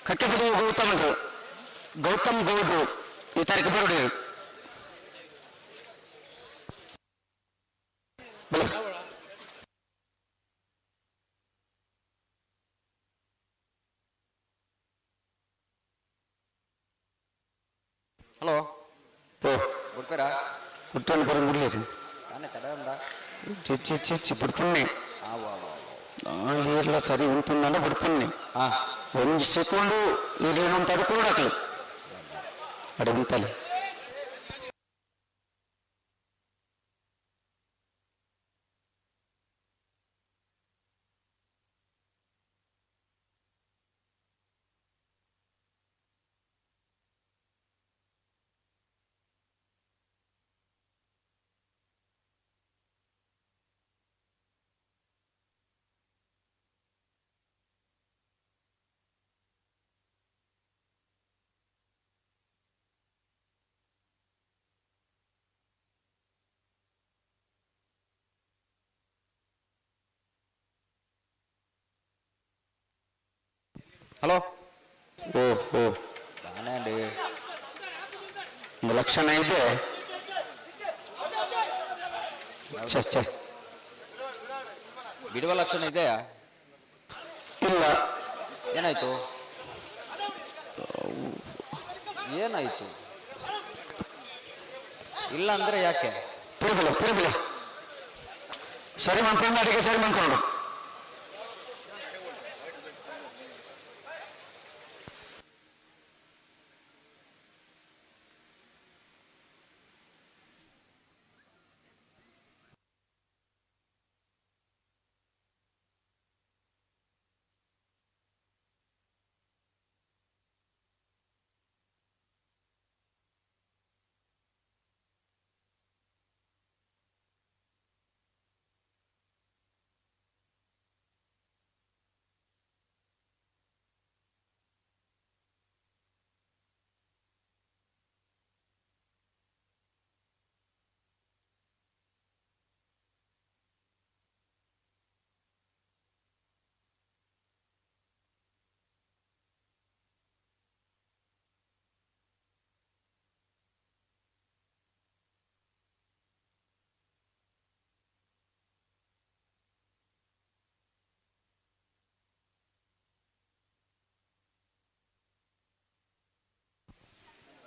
ಕಕ್ಕೆಪದವು ಗೌತಮರು ಗೌತಮ್ ಗೌಡ್ರು ಈ ತಾರೀಕು ಬರೋಡಿರು. ಹಲೋ. ಓ. ಬಿಡ್ಪೇರಾ? ಹುಟ್ಟನ್ನು ಬರೋದು ಬಿಡ್ಲಿರಿ. ತಾನೇ ತಡ ಉಂಡ. ಚಿ ಚಿ ಚಿ ಬಿಡ್ಪುಣ್ಣೆ. ಆವು ಆವು. ಇರ್ಲ ಸರಿ ಉಂಟುಂದಲ್ಲ ಬಿಡ್ಪುಣ್ಣೆ. ಒಂಜಿ ಸೆಕೆಂಡು ಇರ್ಲೇನು ಅಂತ ಅದು ಕೂಡ ಹಾಕ್ಲಿ ಅಡೆ ಉಂಟಲ್ಲ. ಹಲೋ. ಓ ಓ. ತಾನೇ ಒಂದು ಲಕ್ಷಣ ಇದೆ. ಛೆ ಛೆ. ಬಿಡುವ ಲಕ್ಷಣ ಇದೆಯಾ? ಇಲ್ಲ. ಏನಾಯ್ತು ಏನಾಯ್ತು? ಇಲ್ಲ ಅಂದ್ರೆ ಯಾಕೆ? ಪಿರುಬಿಲೆ ಪಿರುಬಿಲೆ ಸರಿ ಮಾಡ್ಕೊಂಡು ಅಡಿಗೆ ಸರಿ ಮಾಡ್ಕೊಂಡು.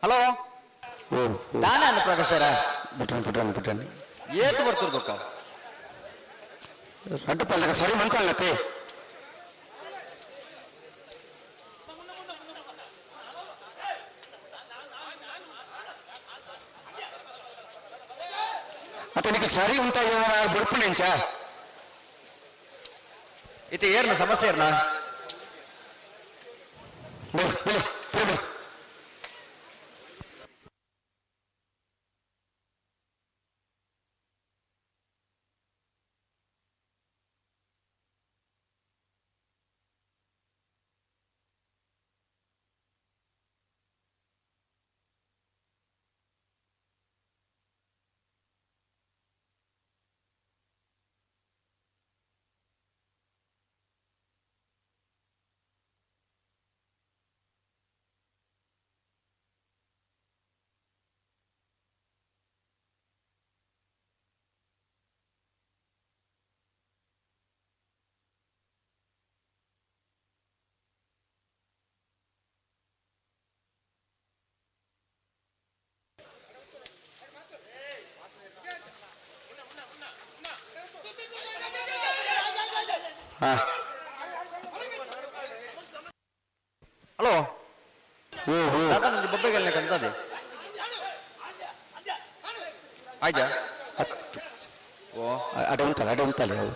ಹಲೋ. ದಾನ ಅಂದ ಪ್ರಕಾಶರ. ಬಿಟ್ರನ್ ಬಿಟ್ರನ್ ಬಿಟ್ರನ್. ಏತು ಬರ್ತದೆ ಬೊಕ್ಕ? ರಡ್ಡು ಪಲ್ದಕ ಸರಿ ಮಂತಲ್ಲತ್ತೆ. ಅತನಿಗೆ ಸರಿ ಉಂಟ ಬುಡ್ಪುಣೆಂಚ. ಇತ್ತೆ ಏರ್ನ ಸಮಸ್ಯೆ ಏರ್ನ? ಬೆಲೆ ಬೆಲೆ ಬೆಲೆ. ಹಲೋ. ದಾದಾ ನಂದು ಬೊಬ್ಬೆಗೆಲ್ಲ ಕಾಣ್ತದೆ ಆಯ್ತಾ? ಓ. ಅಡೆ ಉಂಟಲ್ಲ ಅಡೆ ಉಂಟಲ್ಲ ಹೌದು.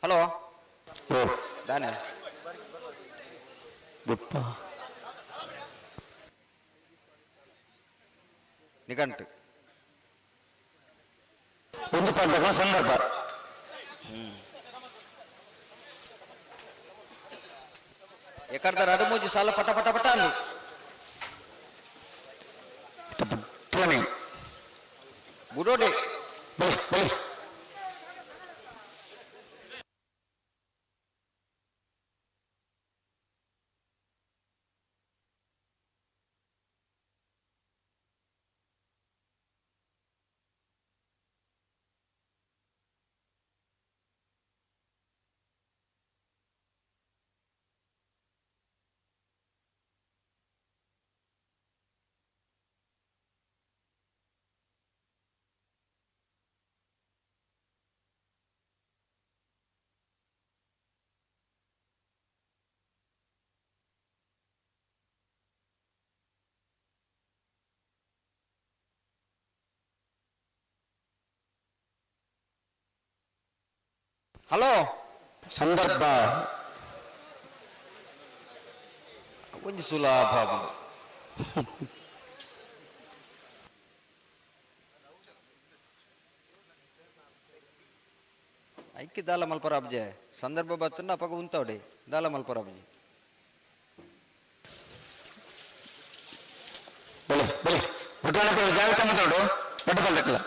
ಹಲೋ ದಾನೆ ಬುಪ್ಪ ನಿಘಂಟು ಒಂದು ಪಾಲ್ದಗಳ ಸಂದರ್ಭ. ಎಕರ್ದ ರಡು ಮೂಜಿ ಸಾಲ ಪಟ ಪಟ ಪಟ ಅಂದು ಬುಡೋಡೆ. ಬಲಿ ಬಲಿ. ಹಲೋ ಸಂದರ್ಭ. ಒಂಜಿ ಸುಲಭ ಆಪುಂಡು. ಐಕಿ ದಾಲ ಮಲ್ಪರ ಅಬ್ಜೆ ಸಂದರ್ಭ ಬತ್ತಂಡ ಅಪಗ ಉಂತಾವಡೆ ದಾಲ ಮಲ್ಪರ ಅಬ್ಜೆ. ಬಲೆ ಬಲೆ ಬುಟ್ಟಾಣ ಜಾಗ್ರತೆ ಮಾತಾಡು ದೊಡ್ಡ ಪಾಲ್ದಕ್ಕಲ್ಲ.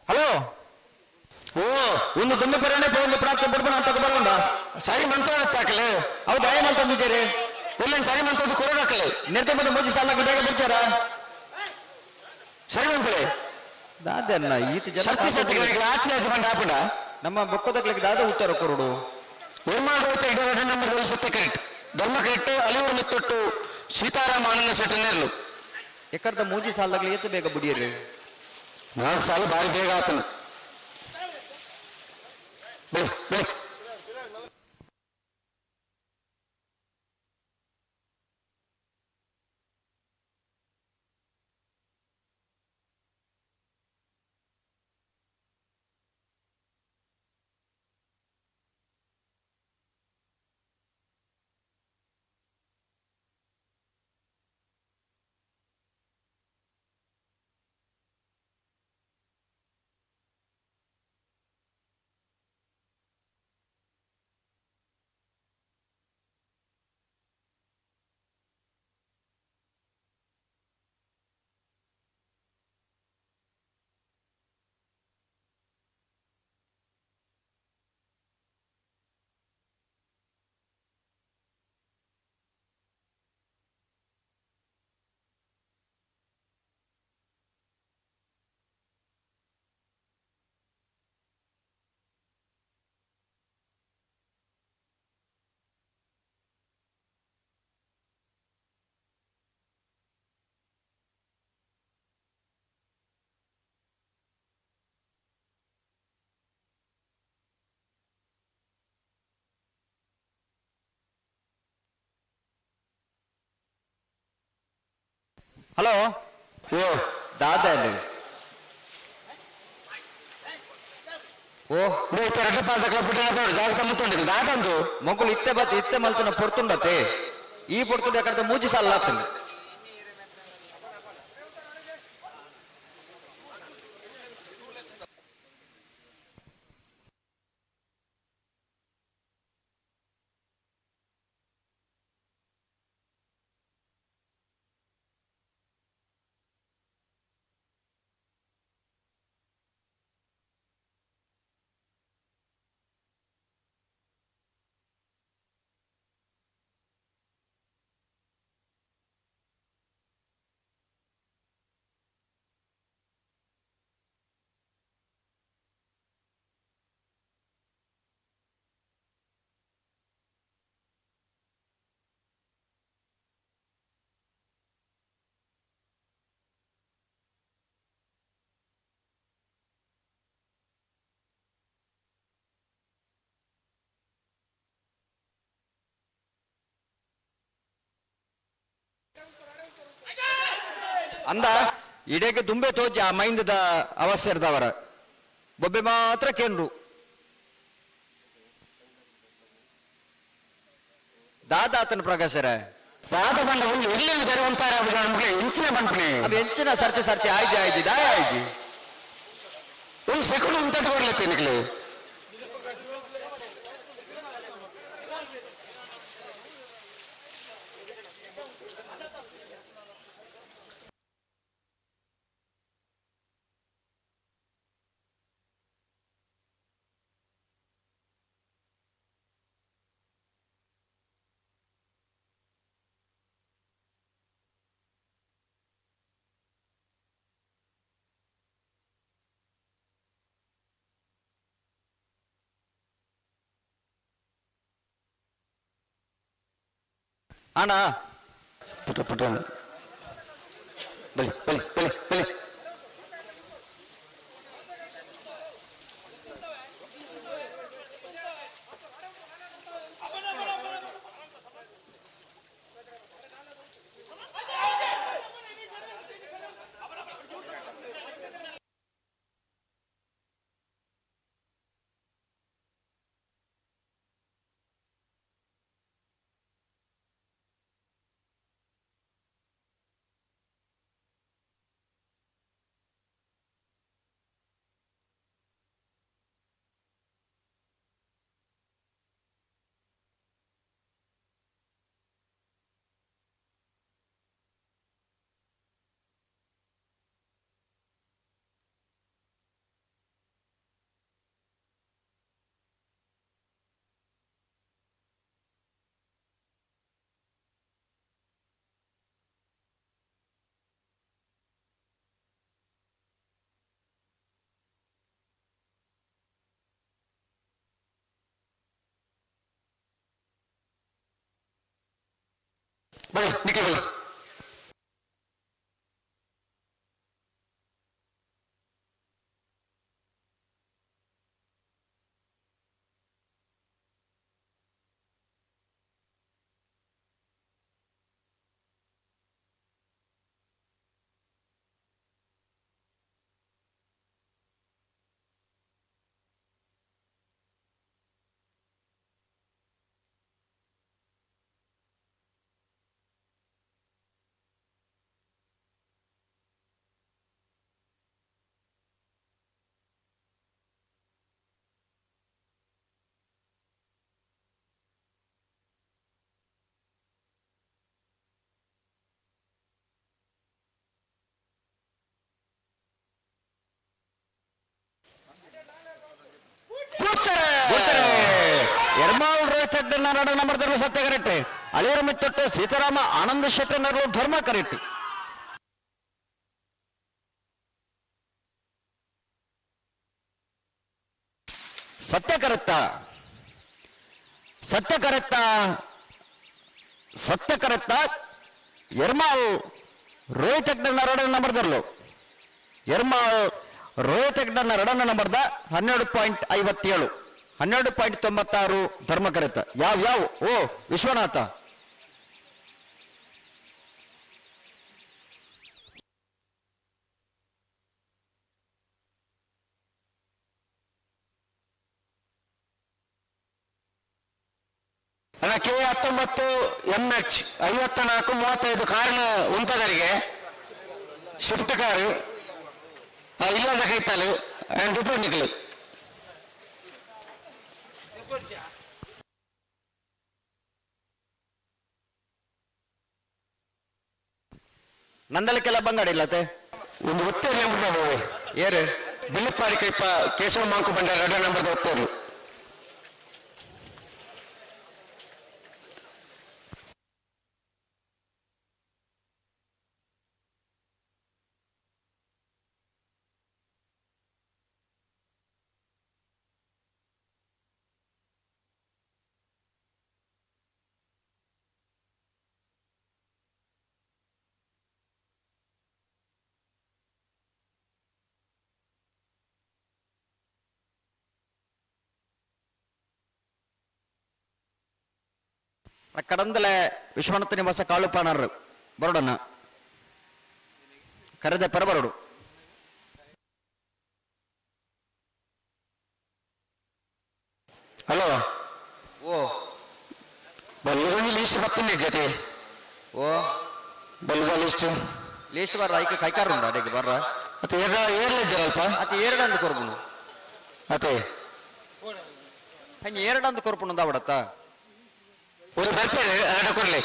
ಹಲೋ ಓ ಒಂದು ದುಂಡು ಪರಾಣೆ ಒಂದು ಪ್ರಾರ್ಥನೆ ಬಡ್ಬಣ ಅಂತ ಬರೋಣ ಸರಿ ಮಂತ್ರ ಹಾಕಲೆ. ಹೌದು ದಯ ಮಾಡ್ತಂದಿದ್ದೀರಿ. ಇಲ್ಲ ಸರಿ ಮಂತ್ರದ ಕೊರೋನಾ ಹಾಕಲೆ. ನಿರ್ದೆ ಬಂದು ಮೋಜಿ ಸಾಲ ಬೇಗ ಬಿಡ್ತಾರ. ಸರಿ ಮಂತ್ರೆ ದಾದನ್ನ ಈತ ಜನ ಶಕ್ತಿ ಸತ್ತಿಗೆ ಆತ್ಮ ಬಂಡ ಹಾಪುಂಡ. ನಮ್ಮ ಬೊಕ್ಕದಕ್ಲಿಗೆ ದಾದ ಉತ್ತರ ಕೊರಡು. ನಿರ್ಮಾಣ ನಂಬರ್ ಸತ್ಯ ಕರೆಕ್ಟ್ ಧರ್ಮ ಕರೆಕ್ಟ್ ಅಲಿಯೂರು ಮಿತ್ತೊಟ್ಟು ಸೀತಾರಾಮ ಆನಂದ ಶೆಟ್ಟಿ ನೇರ್ಲು. ಎಕ್ಕರ್ದ ಮೂಜಿ ಸಾಲಗ್ಲಿ ಏತ್ ಬೇಗ ಬುಡಿಯರಿ. 4 ಸಾಲ ಭಾರಿ ಬೇಗ ಆತನು. ಬೆಳಿ ಬೆಳಿ. ಹಲೋ ಓ ದಾದ ಓ ರಡ್ಡು ಪಾಸ ಜಾಗತ ಮುತ್ತುಂಡು ದಾದಂದು ಮೊಗುಲು ಇತ್ತೆ ಬತ್ ಇತ್ತೆ ಮಲ್ತನ ಪೊರ್ತುಂಡತೆ ಈ ಪೊರ್ತುಂಡ ಯಾಕಂದ್ರೆ ಮೂಜಿ ಸಾಲ ಆತಂದು. ಅಂದ ಇಡೇಗೆ ದುಂಬೆ ತೋಜಿ ಆ ಮೈಂದದ ಅವಸ್ಥೆ ಇರ್ದವರ ಬೊಬ್ಬೆ ಮಾತ್ರ ಕೇಂದ್ರು ದಾದಾತನ ಪ್ರಕಾಶರ ದಾದ ಬಂಡ ಒಂದು ಎಲ್ಲಿ ಸರಿ ಒಂತಾರೆ ನಮಗೆ ಎಂಚಿನ ಬಂಪನೆ ಅದು ಎಂಚಿನ ಸರ್ತಿ ಸರ್ತಿ ಆಯ್ಜಿ ಆಯ್ಜಿ ದಾಯ ಆಯ್ಜಿ ಒಂದು ಸೆಕೆಂಡ್ ಉಂಟು ಕೊಡ್ಲತ್ತೆ ನಿಕ್ಲೆ. ಅಣ್ಣ ಪುಟ್ಟ ಪುಟ್ಟ ಬಲಿ ಬಲಿ ಬಲಿ ಬಲಿ ಬಲಿ ನಿಕ್ಕೆ ಬಲಿ. ಎರ್ಮಾಳ್ ರೋಹಿತ್ ನರಡ ನಂಬರ್ದಲ್ಲಿ ಸತ್ಯ ಕರೆಕ್ಟ್ ಅಳಿಯರ ಮಿತ್ತೊಟ್ಟು ಸೀತಾರಾಮ ಆನಂದ ಶೆಟ್ಟಿ ನರಳು ಧರ್ಮ ಕರೆಕ್ಟ್. ಸತ್ಯ ಕರೆಕ್ತ ಸತ್ಯ ಕರೆಕ್ತ ಸತ್ಯ ಕರೆಕ್ತ ಎರ್ಮಾಳ್ ರೋಹಿತ್ ನರಡ ನಂಬರ್ದರ್ಲು ಎರ್ಮಾಳ್ ರೋಹಿತ್ ಹೆಗ್ಡನ್ನ ರಡನ್ನ ನಂಬರ್ದ 12.57 12.96 ಧರ್ಮ ಕರೆತ ಯಾವ ಯಾವ ಓ ವಿಶ್ವನಾಥ. ಕೆ 19 MH 54 35 ಕಾರಣ ಉಂತದರಿಗೆ ಶಿಫ್ಟ್ ಕಾರು ಇಲ್ಲದ ಕೈತಾಲು ರಿಪೋರ್ಟ್ ನಿಕ್ಲು. ನಂದಲಿಕ್ಕೆಲ್ಲ ಬಂಗಾಡಿ ಇಲ್ಲತೆ ಒಂದು ಒತ್ತೇರು ನಂಬರ್ ಏರು ಬಿಲ್ಲಿಪ್ಪಾಡಿ ಕೈಪ ಕೇಶವ ಮಾಂಕು ಬಂಡಾರ ಎರಡನೇ ನಂಬರ್ದ ಒತ್ತೇರು. ಕಡಂದಲೆ ವಿಶ್ವನಾಥ ನಿವಾಸ ಕಾಳುಪಾಣರು ಬರೋಡನ್ನ ಕರೆದ ಪರಬರೋಡು. ಹಲೋ. ಓ ಬಲ್ಲುಗೊಂದು ಲಿಸ್ಟ್ ಬರ್ತೇನೆ ಜೊತೆ. ಓ ಬಲ್ಲುಗ ಲಿಸ್ಟ್ ಲಿಸ್ಟ್ ಬರ್ರ ಐಕೆ ಕೈಕಾರ ಉಂಡು ಅಡಿಗೆ ಬರ್ರ. ಮತ್ತೆ ಏರ್ಲೆ ಜರಲ್ಪ ಮತ್ತೆ ಎರಡಂದು ಕೊರ್ಪುನು. ಮತ್ತೆ ಹಂಗೆ ಎರಡಂದು ಕೊರ್ಪುನು ಅಂದ ಅವಡತ್ತ. ஒரு ಬರ್ಪೇರು ಅಡ ಕೊರ್ಲಿ.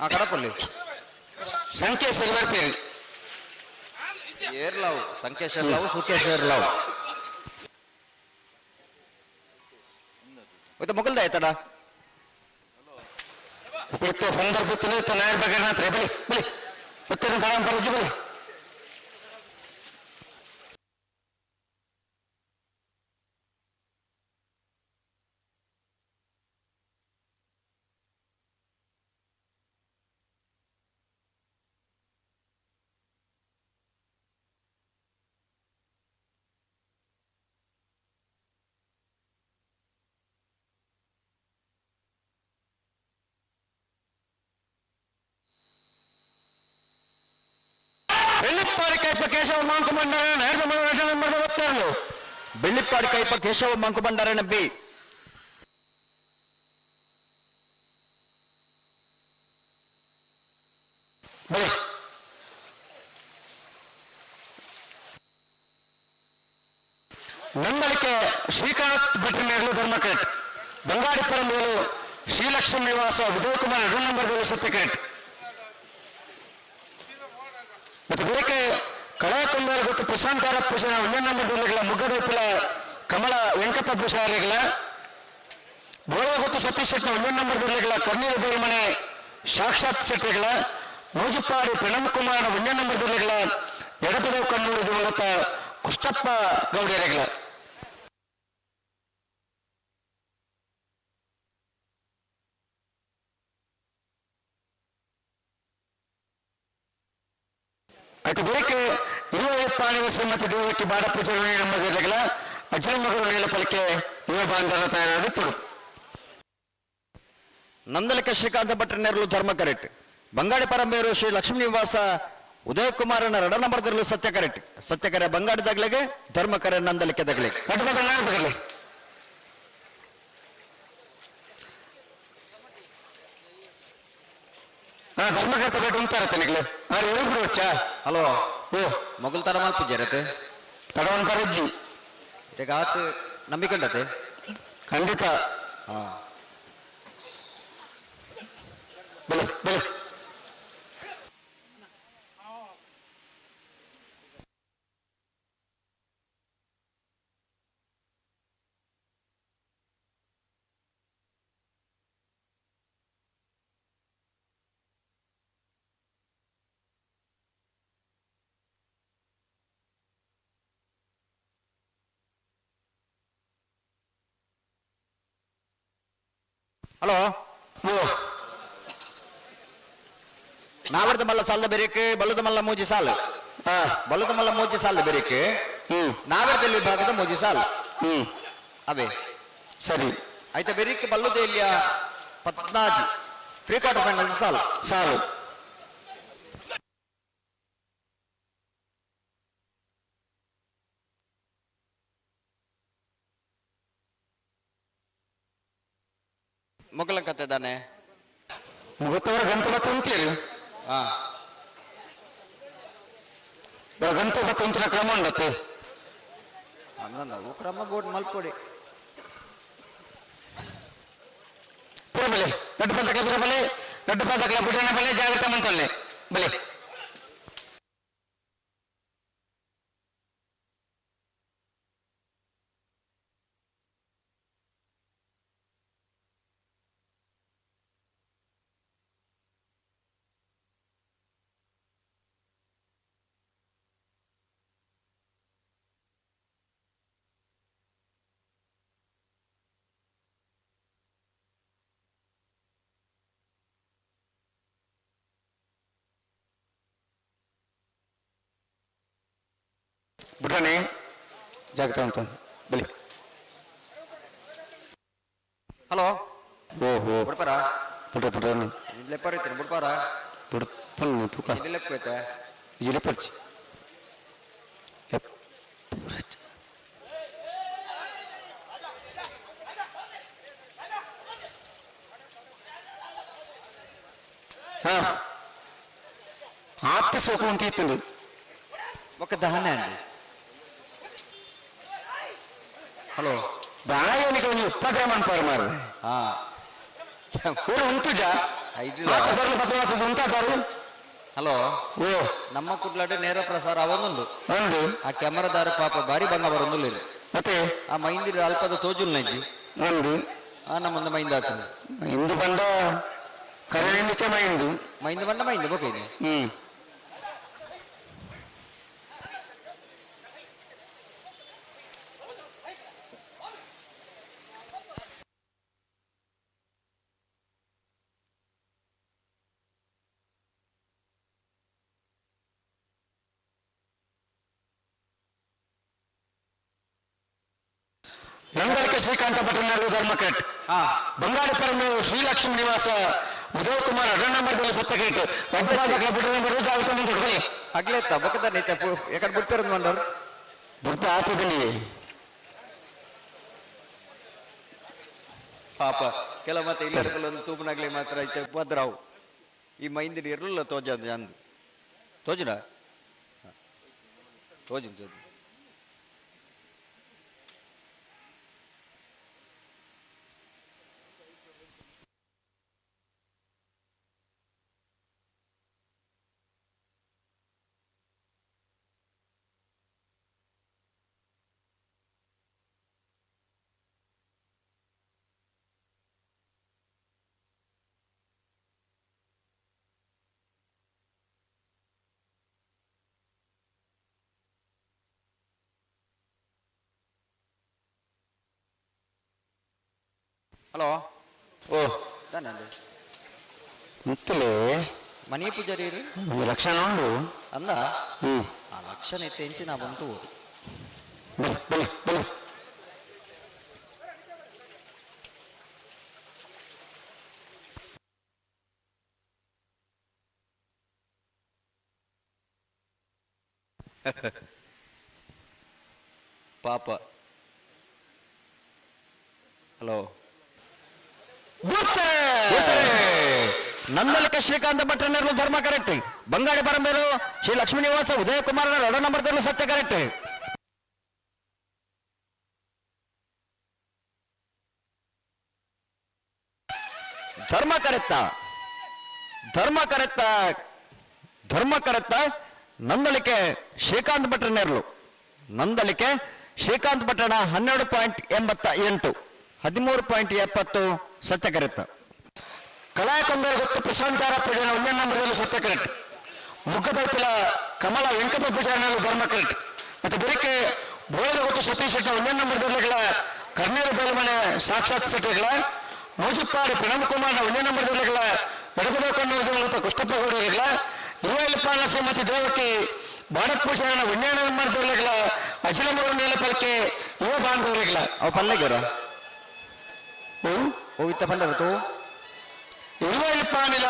ಆ ಕಡಪಲ್ಲಿ ಸಂಕೇಶ್ವರಿ ಬರ್ಪೇರು. ಏರ್ಲಾವು ಸಂಕೇಶ್ವರ ಲಾವು ಸುಖೇಶ್ವರ ಲಾವು. ಮತ್ತೆ ಮೊಗಲ್ದ ಆಯ್ತಡ ಇತ್ತ ಸಂದರ್ಭದಲ್ಲಿ ಇತ್ತ ನಾಯರ್ ಬಗ್ಗೆ ಬಲಿ ಬಲಿ ಉತ್ತರ ತಡ ಬರಜು ಬಲಿ. ಬೆಳ್ಳಿಪ್ಪಾಡಿ ಕೈಪ ಕೇಶವ ಮಾಂಕು ಬಂಡಾರ number ಒತ್ತೇರು. Bellippady ಕೈಪ Keshava Monk ಬಂಡಾರನ B. ಬಲಿ ನಂದಳಿಕೆ ಶ್ರೀಕಾಂತ್ ಭಟ್ಟ ಧರ್ಮಕೇಟ್ ಬಂಗಾಡಿಪುರ ಮೇಲು ಶ್ರೀಲಕ್ಷ್ಮೀ ನಿವಾಸ ವಿಜಯಕುಮಾರ್ ಎರಡು ನಂಬರ್ ಸತ್ಯಕೇಟ್. ಮತ್ತು ಬೇಕೆ ಕಳಾಕುಂಬಾರ ಗೊತ್ತು ಪ್ರಶಾಂತಾರ ಪೂಜೆ ಒಂದೇ ನಂಬರ್ ಜಿಲ್ಲೆಗಳ ಮುಗ್ಗದೊಪ್ಪಿಲ ಕಮಲ ವೆಂಕಪ್ಪ ಪೂಜಾರಿಗಳ ಬೋಳಗೊತ್ತು ಸತೀಶ್ ಶೆಟ್ಟಿ ಒಂದೇ ನಂಬರ್ ಜಿಲ್ಲೆಗಳ ಕರ್ನೀರು ಬೇಲ್ಮನೆ ಸಾಕ್ಷಾತ್ ಶೆಟ್ಟಿಗಳ ಮೋಜುಪ್ಪಾಡಿ ಪ್ರಣಮ್ ಕುಮಾರ್ ಒಂದೇ ನಂಬರ್ ಜಿಲ್ಲೆಗಳ ಎಡಪದ ಕಣ್ಣೂರು ದಿವಂಗತ ಕುಷ್ಟಪ್ಪ ಗೌಡಿಯರಿಗಳ. ಆಯ್ತು ಬೇಕೆ ಇರುವಪ್ಪಾಣಿ ಶ್ರೀಮತಿ ದೇವಕ್ಕೆ ಬಾಡ ಪೂಜೆ ನಮ್ಮ ಜಿಲ್ಲೆಗಳ ಅಜ್ಜನ ಮಗಳು ನೀಲಪಲಿಕೆ ಯುವ ಬಾಂಧವ ತಯಾರಾಗಿತ್ತು. ನಂದಲಿಕ ಶ್ರೀಕಾಂತ ಭಟ್ರ ನೆರಳು ಧರ್ಮ ಕರೆಕ್ಟ್. ಬಂಗಾಡಿ ಪರಂಬೇರು ಶ್ರೀ ಲಕ್ಷ್ಮೀ ನಿವಾಸ ಉದಯ ಕುಮಾರನ ರಡ ನಂಬರ್ ದರಲು ಸತ್ಯ ಕರೆಕ್ಟ್. ಸತ್ಯಕರೆ ಬಂಗಾಡಿ ದಗ್ಲೆಗೆ ಧರ್ಮಕರೆ ನಂದಲಿಕೆ ದಗ್ಲೆಗೆ. ಧರ್ಮಕರ್ತ ಭಟ್ ಉಂಟಾರ ತನಗ್ಲೆ ಆರು ಏಳು ಚಾ. ಹಲೋ. ಓ ಮೊಗಲ್ ತರ ಮಲ್ಪುಜರತೆ ತಡವಂತ ರಜ್ಜಿ ಈಗ ಆತ ನಂಬಿಕೊಂಡತೆ ಖಂಡಿತ. ಹಾ ಬಲೆ ಬಲೆ. ಹಲೋ. ಓ ನಾವರ್ದ ಮಲ್ಲ ಸಾಲದ ಬೆರೇಕ್ ಬಲ್ಲದ ಮಲ್ಲ ಮೂಜಿ ಸಾಲು. ಬಲ್ಲದ ಮಲ್ಲ ಮೂಜಿ ಸಾಲದ ಬೆರೇಕ್ ನಾವರ್ದಲ್ಲಿ ವಿಭಾಗದ ಮೂಜಿ ಸಾಲು. ಅವೇ ಸರಿ. ಆಯ್ತಾ ಬೆರಿಕ್ ಬಲ್ಲದ ಇಲ್ಲಿಯ ಪತ್ನಾಜಿ ಫ್ರೀ ಕ್ವಾರ್ಟರ್ ಫೈನಲ್ ಸಾಲು. ಸಾಲು. ಮೊಗಲ ಕತೆ ದಾನೆ ಮುಗತವರ ಗಂತ ಬತ್ತ ಅಂತೀರಿ. ಹಾ. ಗಂತ ಬತ್ತ ಅಂತಿನ ಕ್ರಮ ಉಂಡತ್ತೆ. ಅಂದಂದ ಕ್ರಮ ಬೋರ್ಡ್ ಮಲ್ಪೊಡಿ. ಪುರಬಲೆ ದೊಡ್ಡ ಪಂಚಕಲ ಪುರಬಲೆ ದೊಡ್ಡ ಪಂಚಕಲ ಪುಟನ ಬಲೆ ಜಾಗ್ರತೆ ಮಂತೊಲ್ಲೆ ಬಲೆ. ಬುಡಣೆ ಜಾಗ್ರತೆ ಅಂತ ಬಲಿ. ಹಲೋ. ಓಹೋ. ಬುಡ್ಪಾರ? ಪುಟ ಪುಟ. ಲೆಪ್ಪರ್ ಐತೆ ಬುಡ್ಪಾರ? ಬುಡ್ಪನ್ ತೂಕ. ಇಲ್ಲಿ ಲೆಪ್ಪ ಐತೆ. ಜಿಲೆಪರ್ಚಿ. ಹಾ ಆಪ್ತ ಸೋಕು ಅಂತ ಇತ್ತು. ఒక దహనే అండి. ಹಲೋ. ಬಾಯಾನಿಗೆ ಒಂದು ಉಪದ್ರ ಮನ್ಪಾರು ಮಾರ್ರೆ. ಹಾ. ಊರು ಉಂಟುಜ ಇದು ಬರ್ಲು ಬಸವ ಉಂಟಾದಾರು. ಹಲೋ. ಓ. ನಮ್ಮ ಕುಡ್ಲಾಡೆ ನೇರ ಪ್ರಸಾರ ಅವನೊಂದು ಒಂದು ಆ ಕ್ಯಾಮರಾದಾರ ಪಾಪ ಭಾರಿ ಬಂಗ ಬರೊಂದುಲ್ಲೇರು. ಮತ್ತೆ ಆ ಮೈಂದಿರ ಅಲ್ಪದ ತೋಜುಲ್ ನಜ್ಜಿ. ಒಂದು ಆ ನಮ್ಮೊಂದು ಮೈಂದ ಆತನ. ಇಂದು ಬಂಡ ಕರೆಯಲಿಕ್ಕೆ ಮೈಂದು. ಮೈಂದ ಬಂಡ ಮೈಂದ ಬೋಕೈನೆ. ಹ್ಮ್. ನಂದಳಿಕೆ ಶ್ರೀಕಾಂತ ಭಟ್ರನವರು ಧರ್ಮಕಟ್. ಬಂಗಾರಪರಮ ಶ್ರೀಲಕ್ಷ್ಮೀ ನಿವಾಸ ಉದಯ್ ಕುಮಾರ್ ಅಡಣ್ಣ ಸತ್ತಗೇಟ್ ಒಬ್ಬ ಜಾಗೃತ ಬನ್ನಿ. ಹಗ್ಲೆತ್ತ ಬೊಕ್ಕದ ಐತೆ ಯಾಕಂದ್ರೆ ಬುಡ್ಪೇರಂದು ಮಂಡವ್ರು. ಬುಡ್ತ ಆತದಲ್ಲಿ. ಪಾಪ ಕೆಲ ಮತ್ತೆ ಇಲ್ಲ ಒಂದು ತೂಪನಾಗ್ಲಿ ಮಾತ್ರ ಐತೆ ಭದ್ರಾವು ಈ ಮೈಂದಿನ ಇರಲಿಲ್ಲ ತೋಜ ಅಂದು ತೋಜುನ ತೋಜಿನ ತೋಜು. ಹಲೋ. ಓ. ತಾನಂದು ಮುತ್ತಲೇ ಮನೆ ಪೂಜಾರಿ ರೀ. ಒಂದು ಲಕ್ಷಣ ಉಂಡು. ಅಂದ. ಹ್ಮ್. ಆ ಲಕ್ಷಣ ಇತ್ತು ಎಂಚಿನ ಬಂತು. ಬಲೆ ಬಲೆ ಬಲೆ. ಪಾಪ. ಹಲೋ. ನಂದಲಕ ಶ್ರೀಕಾಂತ ಭಟ್ರನವರು ಧರ್ಮ ಕರೆಕ್ಟ್. ಬಂಗಾಡಿ ಪರಂಬೇರು ಶ್ರೀ ಲಕ್ಷ್ಮೀ ನಿವಾಸ ಉದಯ ಕುಮಾರ್ ಎರಡು ನಂಬರ್ ಸತ್ಯ ಕರೆಕ್ಟ್. ಧರ್ಮ ಕರೆತ್ತ ಧರ್ಮ ಕರೆತ್ತ ಧರ್ಮ ಕರೆತ್ತ ನಂದಲಿಕೆ ಶ್ರೀಕಾಂತ್ ಭಟ್ರನೇರ್ಲು. ನಂದಲಿಕೆ ಶ್ರೀಕಾಂತ್ ಭಟ್ರಣ 12.88 13.70 ಸತ್ಯ ಕರೆತ್ತ. ಕಲಾಕೊಂಬೇರು ಗೊತ್ತು ಪ್ರಶಾಂತಾರ ಪೂಜಾರ ಒಂದೇ ನಂಬರ್ದಲ್ಲಿ ಸತ್ಯ ಕರೆಕ್ಟ್. ಮುಗ್ಗದೈತಿಲ ಕಮಲ ವೆಂಕಪ್ಪ ಪೂಜಾರಿನಲ್ಲಿ ಧರ್ಮ ಕರೆಕ್ಟ್. ಮತ್ತೆ ಬೆಳಿಗ್ಗೆ ಬೋಳದ ಗೊತ್ತು ಸತೀಶ್ ಶೆಟ್ಟಿ ಒಂದೇ ನಂಬರ್ದಲ್ಲಿಗಳ ಕರ್ನೀರು ಬೇಲಮನೆ ಸಾಕ್ಷಾತ್ ಶೆಟ್ಟಿಗಳ ಮೋಜಿಪ್ಪಾಡಿ ಪ್ರಣಮ್ ಕುಮಾರ್ನ ಒಂದೇ ನಂಬರ್ದಲ್ಲಿಗಳ ಎಡಬದ ಕಣ್ಣೂರು ಕೃಷ್ಣಪ್ಪ ಗೌಡರಿಗಳ ಇರುವೈಲಪ್ಪ ಶ್ರೀಮತಿ ದೇವಕಿ ಬಾಡಪ್ಪ ಪೂಜಾರಿನ ಒಂದೇ ನಂಬರ್ದಲ್ಲಿಗಳ ಅಜಿಲ ಮಗಳ ಪಲ್ಕೆ ಯುವ ಬಾಂಧವರಿಗಳ. ಅವು ಪಲ್ಲೆಗೆರ ಓ ಇತ್ತ ಪಲ್ಲರ ತೋ ಇರುವೈಲಪ್ಪಾನಿಲ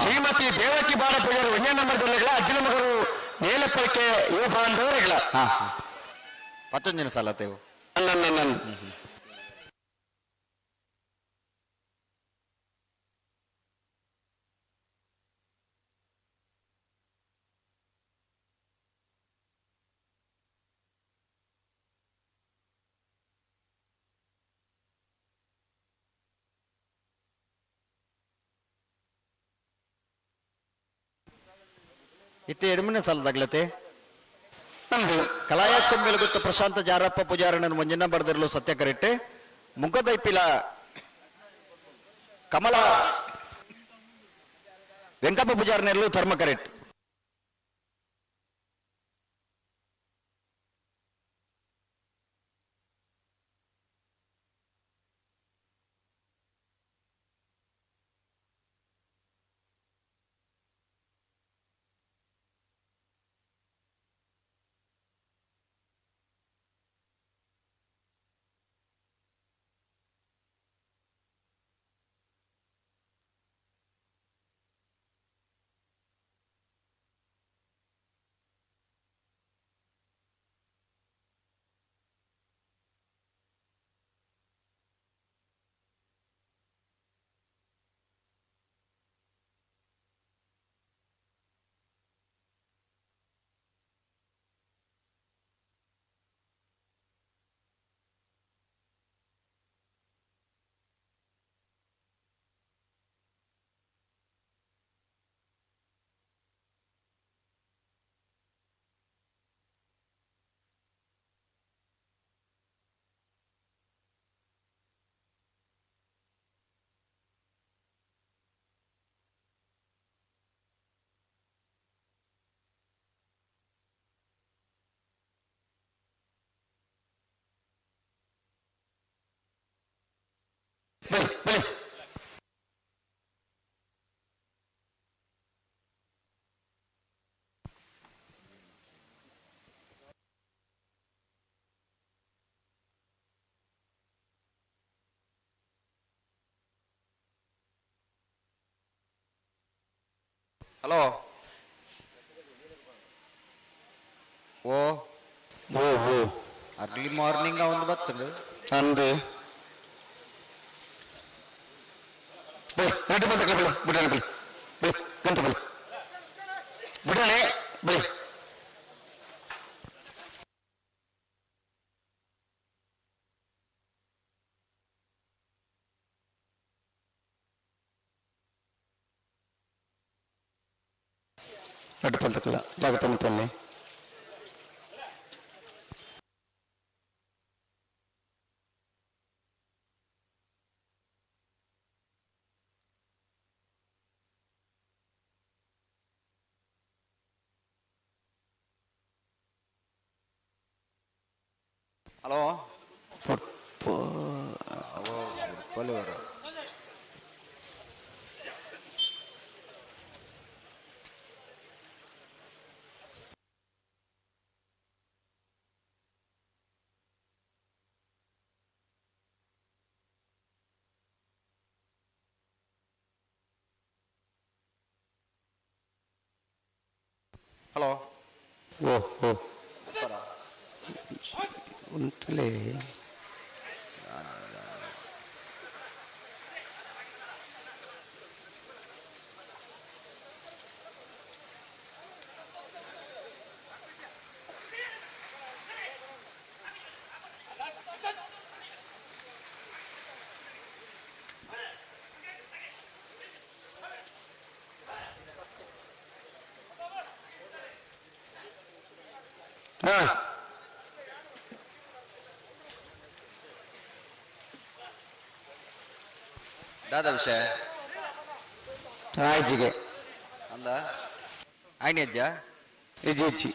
ಶ್ರೀಮತಿ ದೇವಕಿ ಬಾಡ ಪೂಜಾರಿ ಒಂದೇ ನಂಬರ್ದಲ್ಲಿಗಳ ಅಜ್ಜನ ಮಗರು ನೇಲಪಲ್ಕೆ ಯುವ ಬಾಂಧವರಿಗಳ. ಹಾ ಹಾ ಪತ್ತೊಂದು ದಿನ ಸಾಲ ತೇವು. ನನ್ನ ಇತ್ತೆ ಎಡ್ಮನೆ ಸಾಲದಾಗ್ಲತೆ ಕಲಾಯ ಕೊಂಬೆಲಗುತ್ತ ಪ್ರಶಾಂತ ಜಾರಪ್ಪ ಪೂಜಾರಣ್ಣನ ಮಂಜಣ್ಣ ಬರೆದಿರಲು ಸತ್ಯ ಕರೆಕ್ಟ್. ಮುಗ್ಗದೈಪಿಲ ಕಮಲ ವೆಂಕಪ್ಪ ಪೂಜಾರನೆಲ್ಲೂ ಧರ್ಮ ಕರೆಕ್ಟ್. ಹಲೋ ಓ ಓ ಓ ಅರ್ಲಿ ಮಾರ್ನಿಂಗ್ ಒಂದು ಬರ್ತದೆ. ಅಂದು ಬಳಿ ಎರಡು ಬಸಕ್ಕೆ ಬಳಿ ಬಿಡಣೆ ಬಳಿ ಬಳಿ ಗಂಟೆ ಬಳಿ ಬಿಡಣೆ ಬಳಿ. ಅಡ್ಡು ಪಲ್ತಕ್ಕಲ್ಲ ಜಾಗ್ರತೆ ಮತ್ತೆ. ಹಲೋ ಪೊಲಿವರು. ಹಲೋ ಓ ಓ ಉಂಟಲೇ. ಹಾ ದಾದ ವಿಷಯ ಆಯ್ಜಿಗೆ ಅಂದ ಆಯ್ನಿ ಅಜ್ಜ. ಇಜ್ಜಿ ಇಜ್ಜಿ.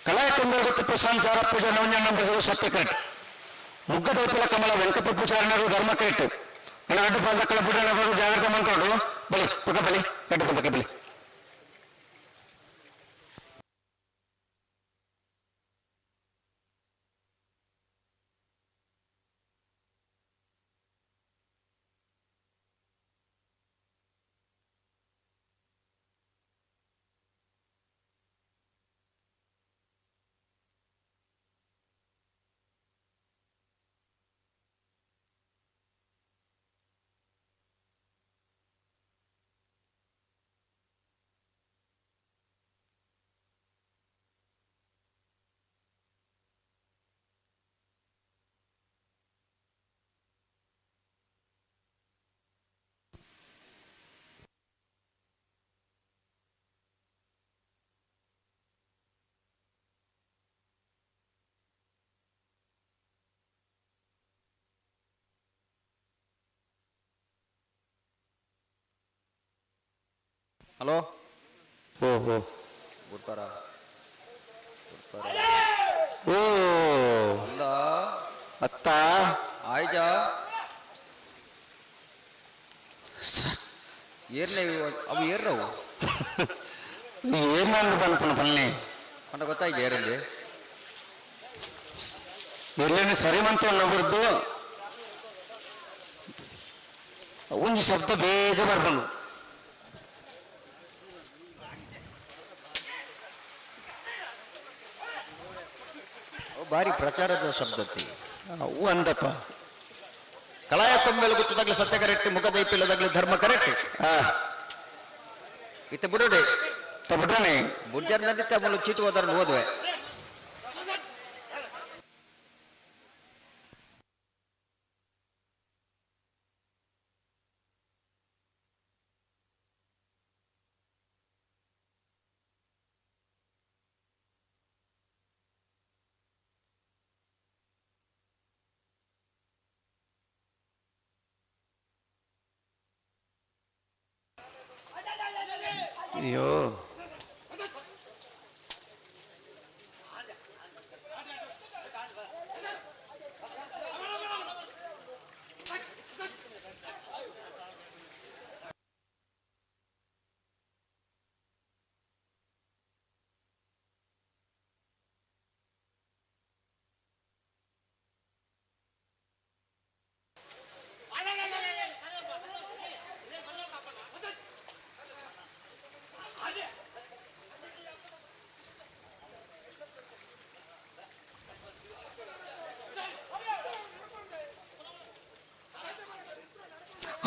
ಕಲಾಯ ಕೊಂಬೆಲಗುತ್ತ ಪ್ರಶಾಂತ್ ಜಾರ ಪೂಜಾ ನವನ್ಯಣ್ಣ ಸತ್ಯ ಕರೆಕ್ಟ್. ಮುಗ್ಗದೈಪಿಲ ಕಮಲ ವೆಂಕಪ್ಪ ಪೂಜಾರನರು ಧರ್ಮ ಕರೆಕ್ಟ್. ಅಡ್ಡು ಪಾಲ್ದಕ್ಕಳ ಬುಡಣವರು ಜಾಗ್ರತೆ ಮಂತೋಡು ಬಲಿ ಪುಕ ಬಲಿ ಅಡ್ಡು ಪಾಲ್ದಕ್ಕ ಬಲಿ. ಹಲೋ. ಓ ಓ ಗುಡ್ಪಾರ ಗುಡ್ಪಾರ. ಓ ಅಲ್ಲ ಅತ್ತ ಆಯ್ಜ ಏರ್ನೆ ಅವು ಏರ್ರವು. ಏರ್ನಂದು ಪನ್ಪುನ ಪನ್ನೆ. ಪಂಡ ಗೊತ್ತಾಯ್ತು ಏರಂದೆ. ಎಲ್ಲೇನು ಸರಿ ಮಂತ ಬುರ್ದು ಒಂಜಿ ಶಬ್ದ ಬೇಗ ಬರ್ಬಂದು. ಭಾರಿ ಪ್ರಚಾರದ ಶಬ್ದತಿ. ಅವು ಅಂದಪ್ಪ. ಕಲಾಯ ಕೊಂಬೆಲು ಗೊತ್ತದಾಗ್ಲಿ ಸತ್ಯ ಕರೆಕ್ಟ್, ಮುಖ ದೈಪಿಲ್ಲದಾಗ್ಲಿ ಧರ್ಮ ಕರೆಕ್ಟ್. ಇತ್ತ ಬಿಡೋಡೆ ಬಿಡೋಣೆ. ಬುಡ್ಜರ್ ನಡೀತಾ ಮುಳ್ಳು ಚೀಟು ಹೋದಾರ ಹೋದ್ವೆ. ಅಯ್ಯೋ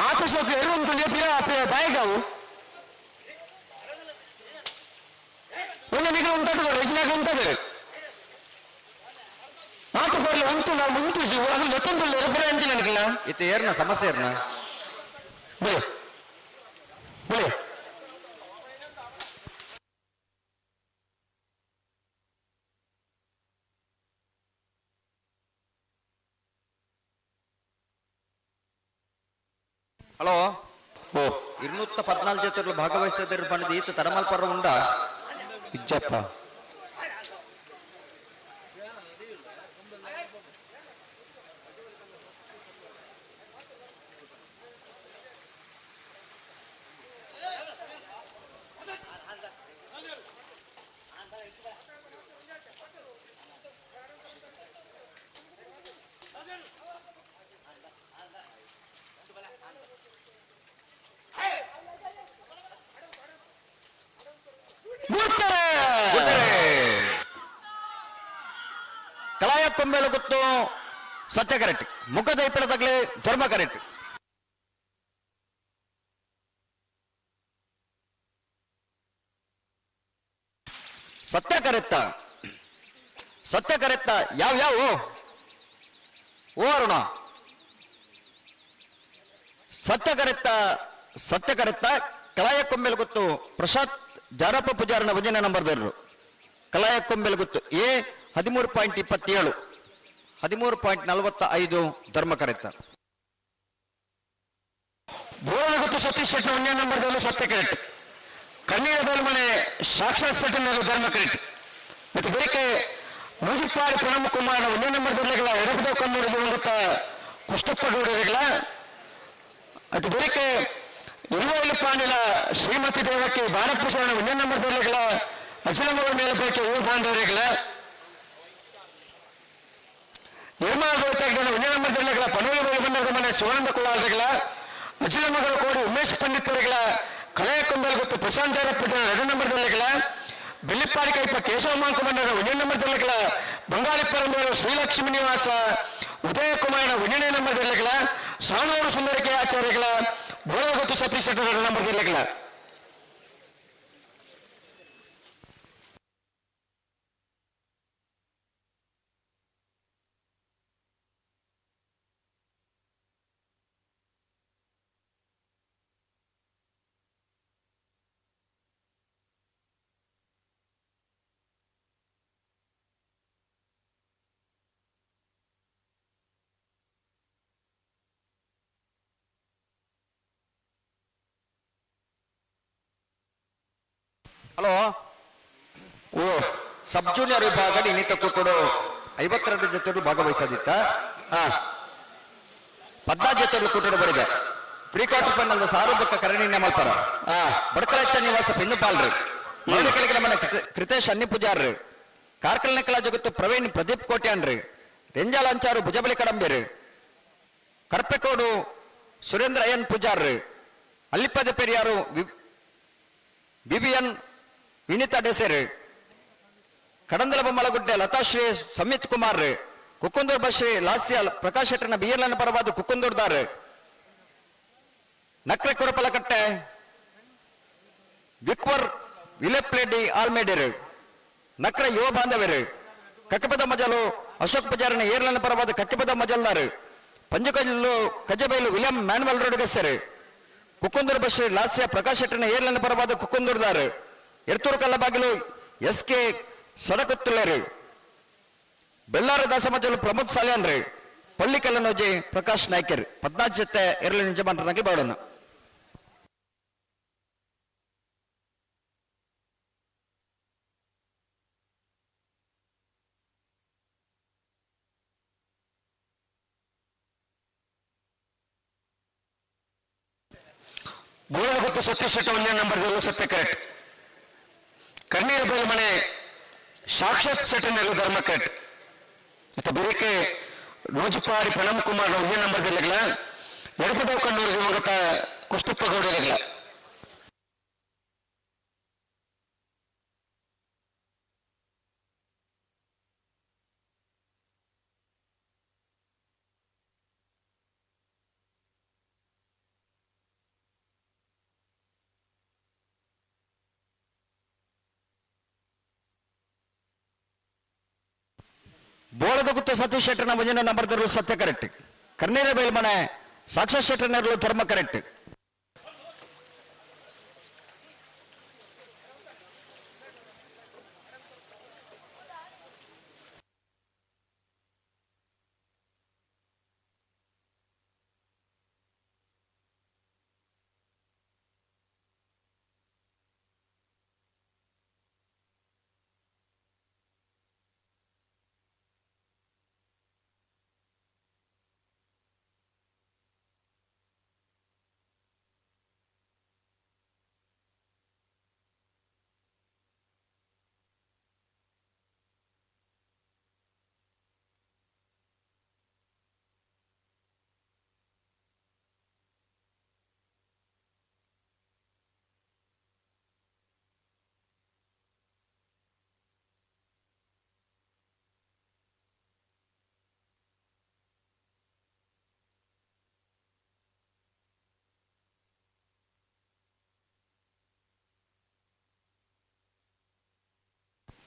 ಆತ ಸೋಕು ಎರುವಂತ ಪಿರ ದಾಯಕಾವು ಒಂದು ನಿಗಲ ಉಂಟಾದ ರಚನಾಗ ಉಂಟಾದರೆ ಆತ ಬರ್ಲಿ ಉಂಟು ನಾವು ಉಂಟು ಅದು ಗೊತ್ತೊಂದು ಬೇರೆ ಅಂಚಿನ ನನಗಿಲ್ಲ. ಇತ್ತ ಏರ್ನ ಸಮಸ್ಯೆ ಏರ್ನ? ಬಲೆ ಬಲೆ. ಹಲೋ. ಓ 214 ಜೊತೆಗಳು ಭಾಗವಹಿಸಿದರು ಪಂಡಿತ ಈತ ತಡಮಲ್ಪರ ಉಂಡ. ಇಜ್ಜಪ್ಪ. ಕಲಾಯ ಕೊಂಬೆಲು ಗೊತ್ತು ಸತ್ಯ ಕರೆಕ್ಟ್, ಮುಖದ ತಗ್ಲೆ ಧರ್ಮ ಕರೆಕ್ಟ್. ಸತ್ಯ ಕರೆಕ್ತ ಸತ್ಯ ಕರೆಕ್ತ ಯಾವ ಯಾವ ಓ ಅರುಣ. ಸತ್ಯ ಕರೆಕ್ತ ಸತ್ಯ ಕರೆಕ್ತ ಕಲಾಯ ಕೊಂಬೆಲು ಗೊತ್ತು ಪ್ರಸಾದ್ ಜಾರಪ್ಪ ಪೂಜಾರನ ಭಜನೆ ನಂಬರ್ದವರು. ಕಲಾಯ ಕೊಂಬೆಲು ಗೊತ್ತು ಎ 13.27, 13.45 ಧರ್ಮ ಕರೆಕ್ತ. ಬೋರಗುತ್ತು ಸತೀಶ್ ಶೆಟ್ಟಿ ಒಂದೇ ನಂಬರ್ದಲ್ಲಿ ಸತ್ಯ ಕರೆಕ್ಟ್. ಕಣ್ಣೀರ ಬೇಲ್ಮನೆ ಸಾಕ್ಷಾತ್ ಶೆಟ್ಟಿನ ಧರ್ಮ ಕರೆಕ್ಟ್. ಮತ್ತು ಬೇಕೆ ಮುಜಿಪ್ಪಾಡಿ ಪ್ರಣಮ್ ಕುಮಾರ್ ಒಂದೇ ನಂಬರ್ದಲ್ಲಿ ಎಡಪದ ಕನ್ನಡ ಗೊತ್ತ ಕುಷ್ಟಪ್ಪ ಗೌಡರಿಗಳ. ಅದು ಬೇಕೆ ಇರುವಲ್ಲಿ ಪಾಂಡಿಲ ಶ್ರೀಮತಿ ದೇವಕ್ಕೆ ಬಾಣಪುಷಣ ಒಂದೇ ನಂಬರ್ದಲ್ಲಿ ಅಚಲಮಗಳ ಮೇಲೆ ಬೇಕೆ ಇವು ಬಾಂಧವರಿಗಳ. ನಿರ್ಮಾಣ ಒಂದೇ ನಂಬರ್ದಲ್ಲಿ ಪನೋಲಿ ಬಂಡದ ಮನೆ ಶಿವಾನಂದ ಕುಲಾಲ್ರಿಗಳ. ಅಚಲಮಗಳ ಕೋಡಿ ಉಮೇಶ್ ಪಂಡಿತ್ ಅವರಿಗಳ. ಕಳೆಯ ಕೊಂಬಲ್ ಗೊತ್ತು ಪ್ರಶಾಂತ್ ಜನ ಎರಡು ನಂಬರ್ದಲ್ಲಿಗಳ. ಬೆಳ್ಳಿಪ್ಪಾಡಿ ಕೈಪ ಕೇಶವ ಮಾಂಕುಮಂಡರ ಒಂದೇ ನಂಬರ್ದಲ್ಲಿಗಳ. ಬಂಗಾಳಿ ಪರಂಬರು ಶ್ರೀಲಕ್ಷ್ಮೀ ನಿವಾಸ ಉದಯ ಕುಮಾರನ ಒಂದನೇ ನಂಬರ್ದಲ್ಲಿಗಳ. ಸಾಣೂರು ಸುಂದರಿಕೆ ಆಚಾರ್ಯಗಳ ಬೋಳಗೊತ್ತು ಸತೀಶ್ ಶೆಟ್ಟರ್ ಎರಡು ನಂಬರ್ದಲ್ಲಿಗಳ. ಹಲೋ ಓ ಸಬ್ ಜೂನಿಯರ್ ವಿಭಾಗ ಇನ್ನಿತ ಕೂಟಡು 52 ಜೊತೆಗಳು ಭಾಗವಹಿಸದಿತ್ತ. 14 ಜೊತೆಗಳು ಕೂಟಡು ಬರಿದೆ. ಪ್ರೀ ಕ್ವಾರ್ಟರ್ ಫೈನಲ್ ಸಾರು ಬೊಕ್ಕ ಕರಣಿನ ಮಲ್ಪರ. ಬಡಕಲಚ್ಚ ನಿವಾಸ ಪಿನ್ನುಪಾಲ್ರು, ಕೆಳಗಿನ ಮನೆ ಕೃತೇಶ್ ಅನ್ನಿ ಪೂಜಾರ್ರು, ಕಾರ್ಕಳ ಕಲಾ ಜಗತ್ತು ಪ್ರವೀಣ್ ಪ್ರದೀಪ್ ಕೋಟ್ಯಾನ್ರು, ರೆಂಜಾಲ ಅಂಚಾರು ಭುಜಬಲಿ ಕಡಂಬೇರು, ಕರ್ಪೆಕೋಡು ಸುರೇಂದ್ರ ಅಯ್ಯನ್ ಪೂಜಾರ್ರು, ಅಲ್ಲಿಪ್ಪದ ಪೆರಿಯಾರು ವಿವಿಯನ್ ವಿನಿತಾ ಡೆಸೆರ್, ಕಡಂದಲ ಬೊಮ್ಮಲಗುಡ್ಡೆ ಲತಾಶ್ರೀ ಸಮಿತ್ ಕುಮಾರ್, ಕುಕ್ಕುಂದೂರ್ ಬಶ್ರೀ ಲಾಸ್ಯ ಪ್ರಕಾಶ್ ಶೆಟ್ಟರ್ನ ಬಿಎಲ್ಎನ್ ಪರವಾದ ಕುಕ್ಕುಂದೂರ್ದಾರ್, ನಕ್ರೆ ಕುರಪಲಕಟ್ಟೆ ವಿಕ್ವರ್ ವಿಲೆಪ್ಲೆಡ್ಡಿ ಆಲ್ಮೇಡಿರು, ನಕ್ರ ಯುವ ಬಾಂಧವರು, ಕಕ್ಕಪದ ಮಜಲು ಅಶೋಕ್ ಪೂಜಾರನ ಏರ್ಲನ ಪರವಾದ ಕಕ್ಕಿಪದ ಮಜಲ್ದಾರ್, ಪಂಜಕಲ್ಲು ಕಜಬೈಲು ವಿಲಿಯಂ ಮ್ಯಾನ್ವಲ್ ರೋಡ್ಗೆಸರು, ಕುಕ್ಕುಂದೂರು ಬಶ್ರೀ ಲಾಸ್ಯ ಪ್ರಕಾಶ್ ಶೆಟ್ಟರ್ನ ಏರ್ಲನ ಪರವಾದ ಕುಕ್ಕುಂದೂರ್ದಾರ್, ಎರ್ತೂರು ಕಲ್ಲಬಾಗಿಲು ಎಸ್ ಕೆ ಸಡಕುತ್ತುಳ್ಳೇರು, ಬೆಳ್ಳಾರ ದಾಸಮಜಲು ಪ್ರಮೋದ್ ಸಾಲ್ಯಾನ್ರು, ಪಳ್ಳಿಕಲ್ಲನೋಜಿ ಪ್ರಕಾಶ್ ನಾಯ್ಕರ್. 14 ಜೊತೆ ಎರಳು ನಿಜಮಾನರಾಗಿ ಬಾಳೋಣ. ಗೋಳಗುತ್ತು ಸತ್ಯ ಶೆಟ್ಟ ಒಂದೇ ನಂಬರ್ ಸತ್ಯ ಕರೆಕ್ಟ್. ಕಣ್ಣೀರು ಬೈಲು ಮನೆ ಸಾಕ್ಷಾತ್ ಶೆಟ್ಟನೆಲ್ಲ ಧರ್ಮ ಕರೆಕ್ಟ್. ಮತ್ತೆ ಬೇರೆ ನೋಜಿಪಾಡಿ ಪ್ರಣಮ್ ಕುಮಾರ್ ಒಂದೇ ನಂಬರ್ ಜಿಲ್ಲೆಗಳ ಎಡಪದವು ಕಣ್ಣೂರು ದಿವಂಗತ ಕುಷ್ಟಪ್ಪ ಗೌಡರಿಗಳ. ಬೋಳದ ಗುತ್ತು ಸತೀಶ್ ಶೆಟ್ಟರ್ನ ಮುಂದಿನ ನಂಬರ್ ಸತ್ಯ ಕರೆಕ್ಟ್. ಕರ್ನೀರ ಬೈಲ್ಮನೆ ಸಾಕ್ಷಾತ್ ಶೆಟ್ಟರ್ನರು ಧರ್ಮ ಕರೆಕ್ಟ್.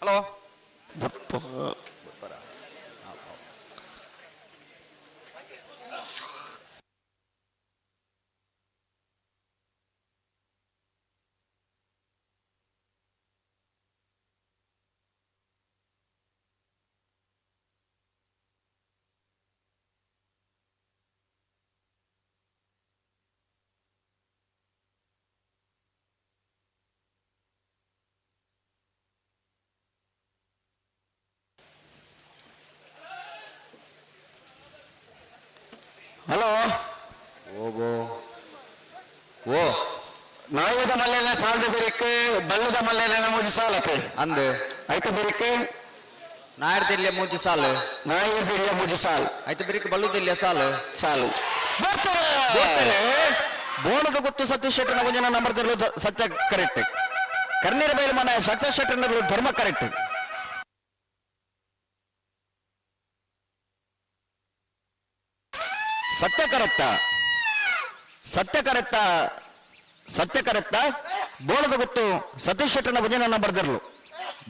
ಹಲೋ ಹಲೋ ಓಬೋ ಓ ನಾಯದ ಮಲ್ಲೆನ ಸಾಲದ ಬೆರಿಕ್ ಬಲ್ಲದ ಮಲ್ಲೆನ ಮೂಜಿ ಸಾಲತೆ ಅಂದು ಐತ ಬೆರಿಕ್ ನಾಯರ್ದಿಲ್ಲ ಮೂಜಿ ಸಾಲು. ನಾಯರ್ದಿಲ್ಲ ಮೂಜಿ ಸಾಲು. ಐತ ಬೆರಿಕ್ ಬಲ್ಲುದಿಲ್ಲ ಸಾಲು. ಸಾಲು. ಬೋಳದ ಗುತ್ತು ಸತೀಶ್ ಶೆಟ್ಟರ್ನ ಒಂದಿನ ನಂಬರ್ ಸತ್ಯ ಕರೆಕ್ಟ್. ಕರ್ನೀರ ಬೈಲು ಮನೆ ಸಕ್ಸಸ್ ಶೆಟ್ಟರ್ನ ಧರ್ಮ ಕರೆಕ್ಟ್. ಸತ್ಯ ಕರೆಕ್ಟ, ಸತ್ಯ ಕರೆಕ್ಟ, ಸತ್ಯ ಕರೆಕ್ಟ. ಬೋಳದ ಗುತ್ತು ಸತೀಶ್ ಶೆಟ್ಟರ್ನ ಭಜನ ಬರೆದಿರಲು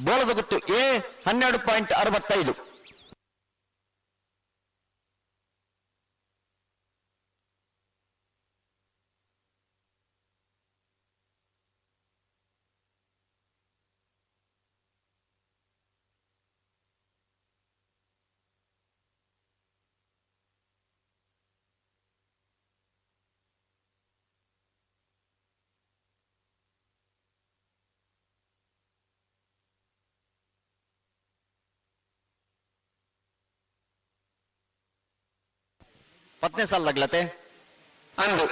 ಬೋಳದ ಗುತ್ತು ಎ 12.65. ಪತ್ತನೇ ಸಾಲದಾಗ್ಲತೆ ಅಂದು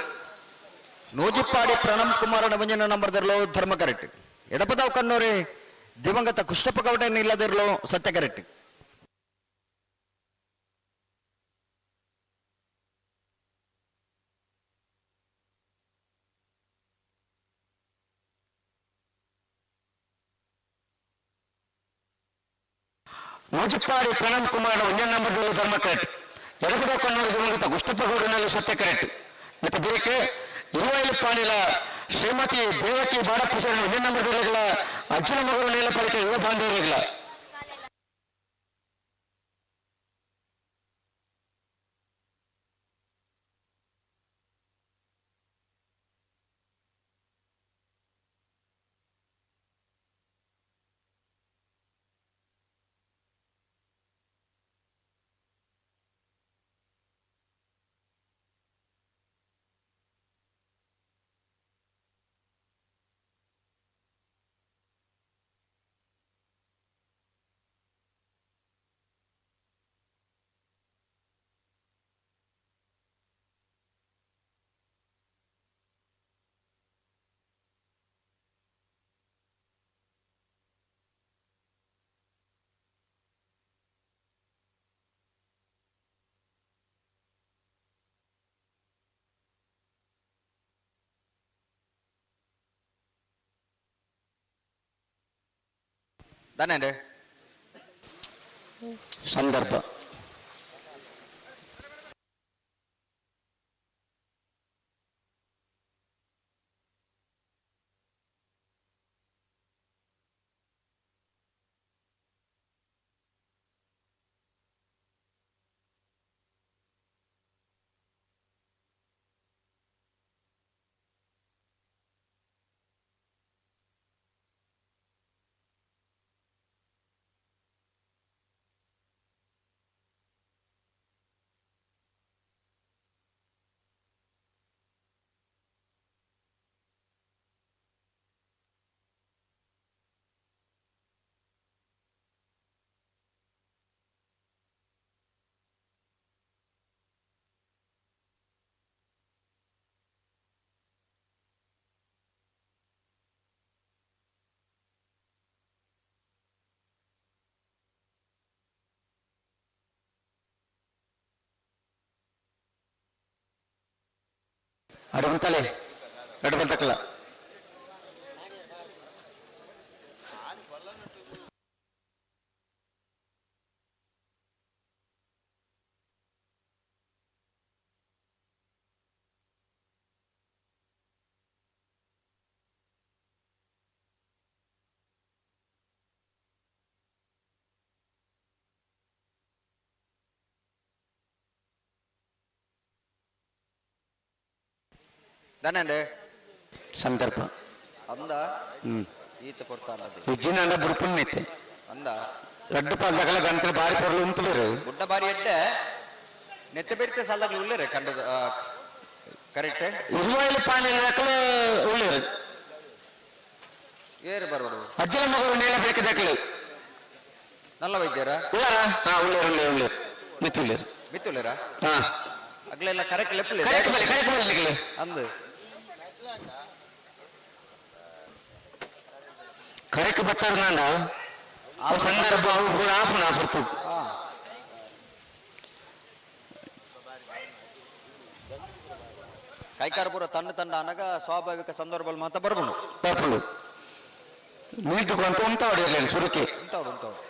ನೂಜಿಪ್ಪಾಡಿ ಪ್ರಣಮ್ ಕುಮಾರನ ಒಂಜನ ನಂಬರ್ ದಿರ್ಲೋ ಧರ್ಮ ಕರೆಕ್ಟ್. ಎಡಪದಾವ್ ಕಣ್ಣೂರಿ ದಿವಂಗತ ಕೃಷ್ಣಪ್ಪ ಗೌಡನ ಇಲ್ಲದಿರ್ಲೋ ಸತ್ಯ ಕರೆಕ್ಟ್. ನೂಜಿಪ್ಪಾಡಿ ಪ್ರಣಮ್ ಕುಮಾರನ ಒಂಜನ ನಂಬರ್ ಧರ್ಮ ಕರೆಕ್ಟ್. ಎಡಪದಾವ್ ಕಣ್ಣೂರು ದಿವಂಗತ ಕೃಷ್ಣಪ್ಪ ಗೌಡನಲ್ಲಿ ಸತ್ಯ ಕರೆಕ್ಟ್. ಮತ್ತೆ ಬೇಕೆ ಇರುವೈಲು ಪಾಣಿಲ ಶ್ರೀಮತಿ ದೇವಕಿ ಬಾಡಪ್ಪ ಒಂಜನ ನಂಬರ್ ಅಜ್ಜನ ಮಗಳು ನೀಲಪಳಿಕೆ ಯುವ ಬಾಂಧವರಿಗಳ. ದಾನೇಂಡೆ ಸಂದರ್ಭ ಅಡವಂತಲೆ ನಡಬಲ್ತಕ್ಕಲ್ಲ. ದಾನೇಂಡೆ ಸಂದರ್ಭ ಅಂದ ಈತ ಕೊಡ್ತಾನ ಅದು ಇಜ್ಜಿನಂಡ ಬುಡ್ಪುನ್ನೈತೆ ಅಂದ ರಡ್ಡು ಪಾಲ್ದಾಗಲ ಗಂಟೆ ಬಾರಿ ಪೊರ್ಲು ಉಂತುಲೇರು. ಗುಡ್ಡ ಬಾರಿ ಎಡ್ಡೆ ನೆತ್ತೆ ಬೆರಿತೆ ಸಾಲದಾಗಲು ಉಳ್ಳೇರೆ ಕಂಡದ ಕರೆಕ್ಟ್. ಇರುವಾಯಿಲು ಪಾಣಿ ದಾಖಲೆ ಉಳ್ಳೇರು. ಏರು ಬರೋಡು ಅಜ್ಜನ ಮಗಳು ನೀಲ ಬೇಕು ದಾಖಲೆ. ನಲ್ಲ ವೈದ್ಯರ ಉಳ್ಳಾರ ಹಾ ಉಳ್ಳೇರು ಉಳ್ಳೇರು ಉಳ್ಳೇರು ಮಿತ್ತುಳ್ಳೇರು. ಮಿತ್ತುಳ್ಳೇರಾ? ಹಾ. ಅಗ್ಲೆಲ್ಲ ಕರೆಕ್ಟ್ ಲೆಪ್ಪಲೆ ಕರೆಕ್ಟ್ ಬಲೆ ಕರೆಕ್ಟ್ ಬಲೆ ನಿಗಲೆ. ಅಂದು ಕರೆಕ್ಟ್ ಬತ್ತಾರ ನಾಂಡ ಅವು ಸಂದರ್ಭ ಅವು ಪೂರ ಆಪುನ ಪುರ್ತು. ಕೈಕಾರ ಪೂರ ತನ್ನ ತಂಡ ಅನಗ ಸ್ವಾಭಾವಿಕ ಸಂದರ್ಭದಲ್ಲಿ ಮಾತ್ರ ಬರ್ಬುಂಡು. ಬರ್ಪುಂಡು ನೀಟು ಅಂತ ಉಂಟ ಹೊಡೆಯರ್ಲೇನು ಸುರುಕಿ. ಉಂಟಾವಡು ಉಂಟಾವಡು.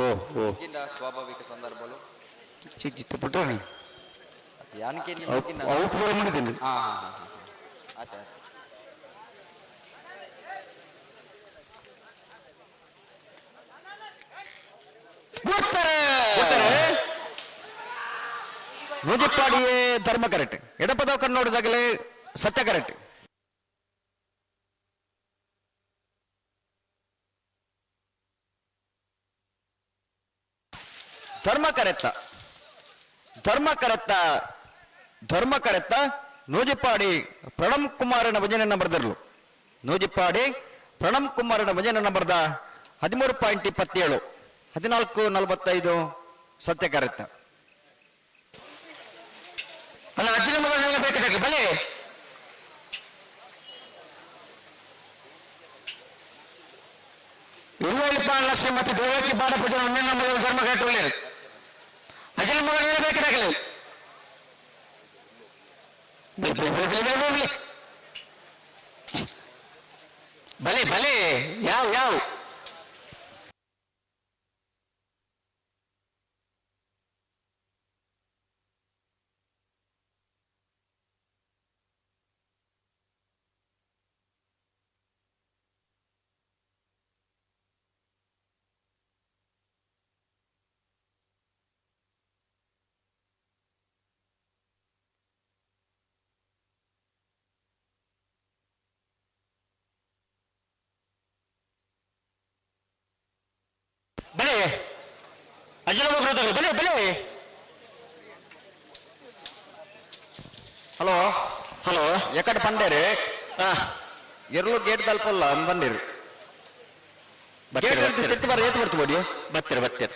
ಓ ಓ ಸ್ವಾಭಾವಿಕ ಸಂದರ್ಭಲು ಚಿತ್ತ ಪುಟ್ಟಣಿ ಯಾನಕ್ಕೆ ಅವು ಪೂರ ಮಾಡಿದ್ದೀನಿ. ಹಾ ಹಾ ಹಾ ಆತ ಆತ. ನೂಜಿಪ್ಪಾಡಿಯೇ ಧರ್ಮ ಕರೆಕ್ಟ್ ಎಡಪದವ್ ಕಣ್ಣೋಡಿದಾಗಲೇ ಸತ್ಯ ಕರೆಕ್ಟ್. ಧರ್ಮ ಕರೆತ್ತ ಧರ್ಮ ಕರೆತ್ತ ಧರ್ಮ ಕರೆತ್ತ ನೂಜಿಪ್ಪಾಡಿ ಪ್ರಣಮ್ ಕುಮಾರನ ಭಜನೆಯನ್ನು ಬರೆದಿರಲು. ನೂಜಿಪ್ಪಾಡಿ ಪ್ರಣಮ್ ಕುಮಾರನ ಭಜನೆಯನ್ನು ಬರೆದ 13.27 14.45 ಸತ್ಯ ಕರೆತ್ತ. ಅಲ್ಲ ಅಜ್ಜನ ಮಗನೆಲ್ಲ ಬೇಕಾದ್ರೆ ಬಲೆ ಇರುವಲ್ಲಿ ಶ್ರೀಮತಿ ದೇವಕಿ ಬಾಡ ಪೂಜೆ ಒಂದೇ ಮಗಳ ಧರ್ಮ ಕಟ್ಟುವಲ್ಲಿ ಅಜ್ಜನ ಮಗನೆಲ್ಲ ಬೇಕಾಗಲಿ. ಬಲೆ ಬಲೆ ಬಲೆ ಬಲೆ ಬಲೆ ಯಾವ ಯಾವ ಬಲೆ ಅಜ್ಜನ ಮಗರು ಬಲೆ ಬಲೆ. ಹಲೋ ಹಲೋ ಎಕಡೆ ಪಂಡೇರು ಎರ್ಲು ಗೇಟ್ ತಲುಪಲ್ಲ ಬಂದಿರು. ಗೇಟ್ ತಿರ್ತಿ ಬರ ಏತ್ ಬರ್ತು ಬೋಡಿ. ಬರ್ತೀರ ಬರ್ತೀರ.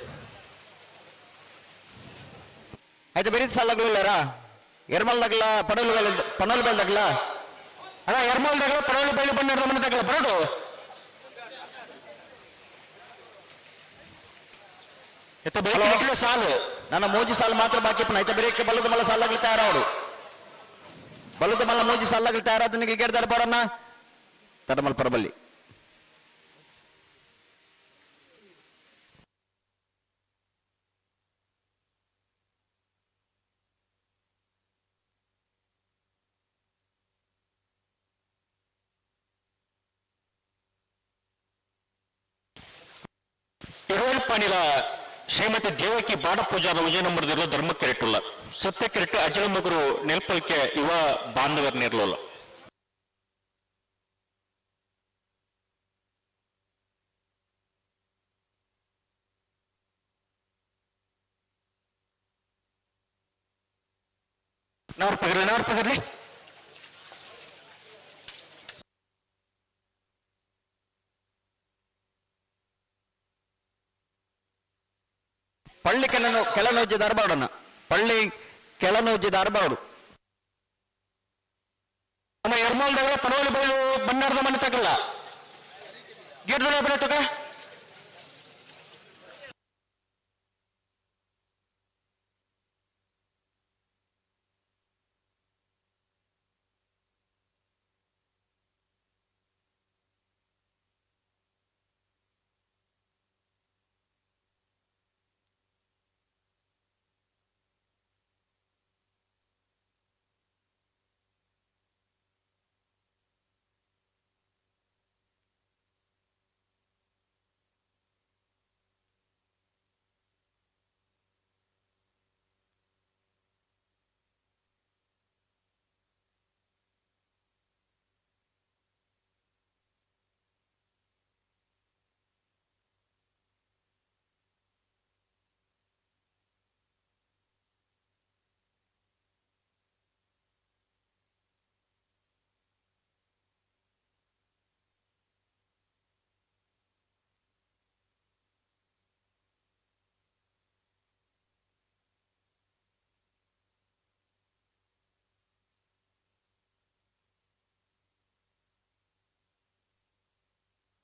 ಆಯ್ತು ಬೇರೆ ಸಾಲಗಳು ಇಲ್ಲಾರ ಎರ್ಮಲ್ ದಗ್ಲ ಪಡೋಲ್ ಪಣೋಲ್ ಬೇಲ್ ದಗ್ಲ. ಅಣ್ಣ ಎರ್ಮಲ್ ದಗ್ಲ ಪಡೋಲ್ ಬೇಲಿ ಬಂದ ಮನೆ ದಗ್ಲ ಬರೋಡು. ಸಾಲು ನನ್ನ ಮೋಜಿ ಸಾಲು ಮಾತ್ರ ಬಾಕಿ ಪಣ ಐತೆ ಬೇರೆ ಬಲ್ಲದ ಮಲ್ಲ ಸಾಲಾಗ್ಲಿ ತಯಾರವರು ಬಲ್ಲದ ಮಲ್ಲ ಮೋಜಿ ಸಾಲಾಗ್ಲಿ ತಯಾರಾದ ನಿಮಗೆ ಗೇಟ್ ಬರೋಣ ತಡಮಲ್ ಪರಬಲ್ಲಿ. ತಿರುವಲ್ಪಾಣಿಲ ಶ್ರೀಮತಿ ದೇವಕಿ ಬಾಡ ಪೂಜಾದ ವಿಜಯ ನಂಬರ್ದಿರೋ ಧರ್ಮ ಕೆರೆಟುಲ್ಲ ಸತ್ಯ ಕೆರೆಟು ಅಜಲ ಮಗರು ನೆಲ್ಪಲ್ಕೆ ಇವ ಬಾಂಧವರ್ ನೇರ್ಲೋಲ್ಲ. ನವರ್ ಪಗರ್ಲಿ ನವರ್ ಪಗರ್ಲಿ. ಪಳ್ಳಿ ಕೆಲ ಕೆಳನೋಜ್ಜದ ಅರ್ಬಾಡನ್ನ ಪಳ್ಳಿ ಕೆಳನೋಜ್ಜದ ಅರ್ಬಾಡು. ನಮ್ಮ ಎರ್ಮಾಲ್ದಾಗ ಪಡವಲಿ ಬೈಲು ಬಂಡಾರದ ಮನೆ ತಗಲ್ಲ ಗೇಟ್ ಬನೆ ತಗ.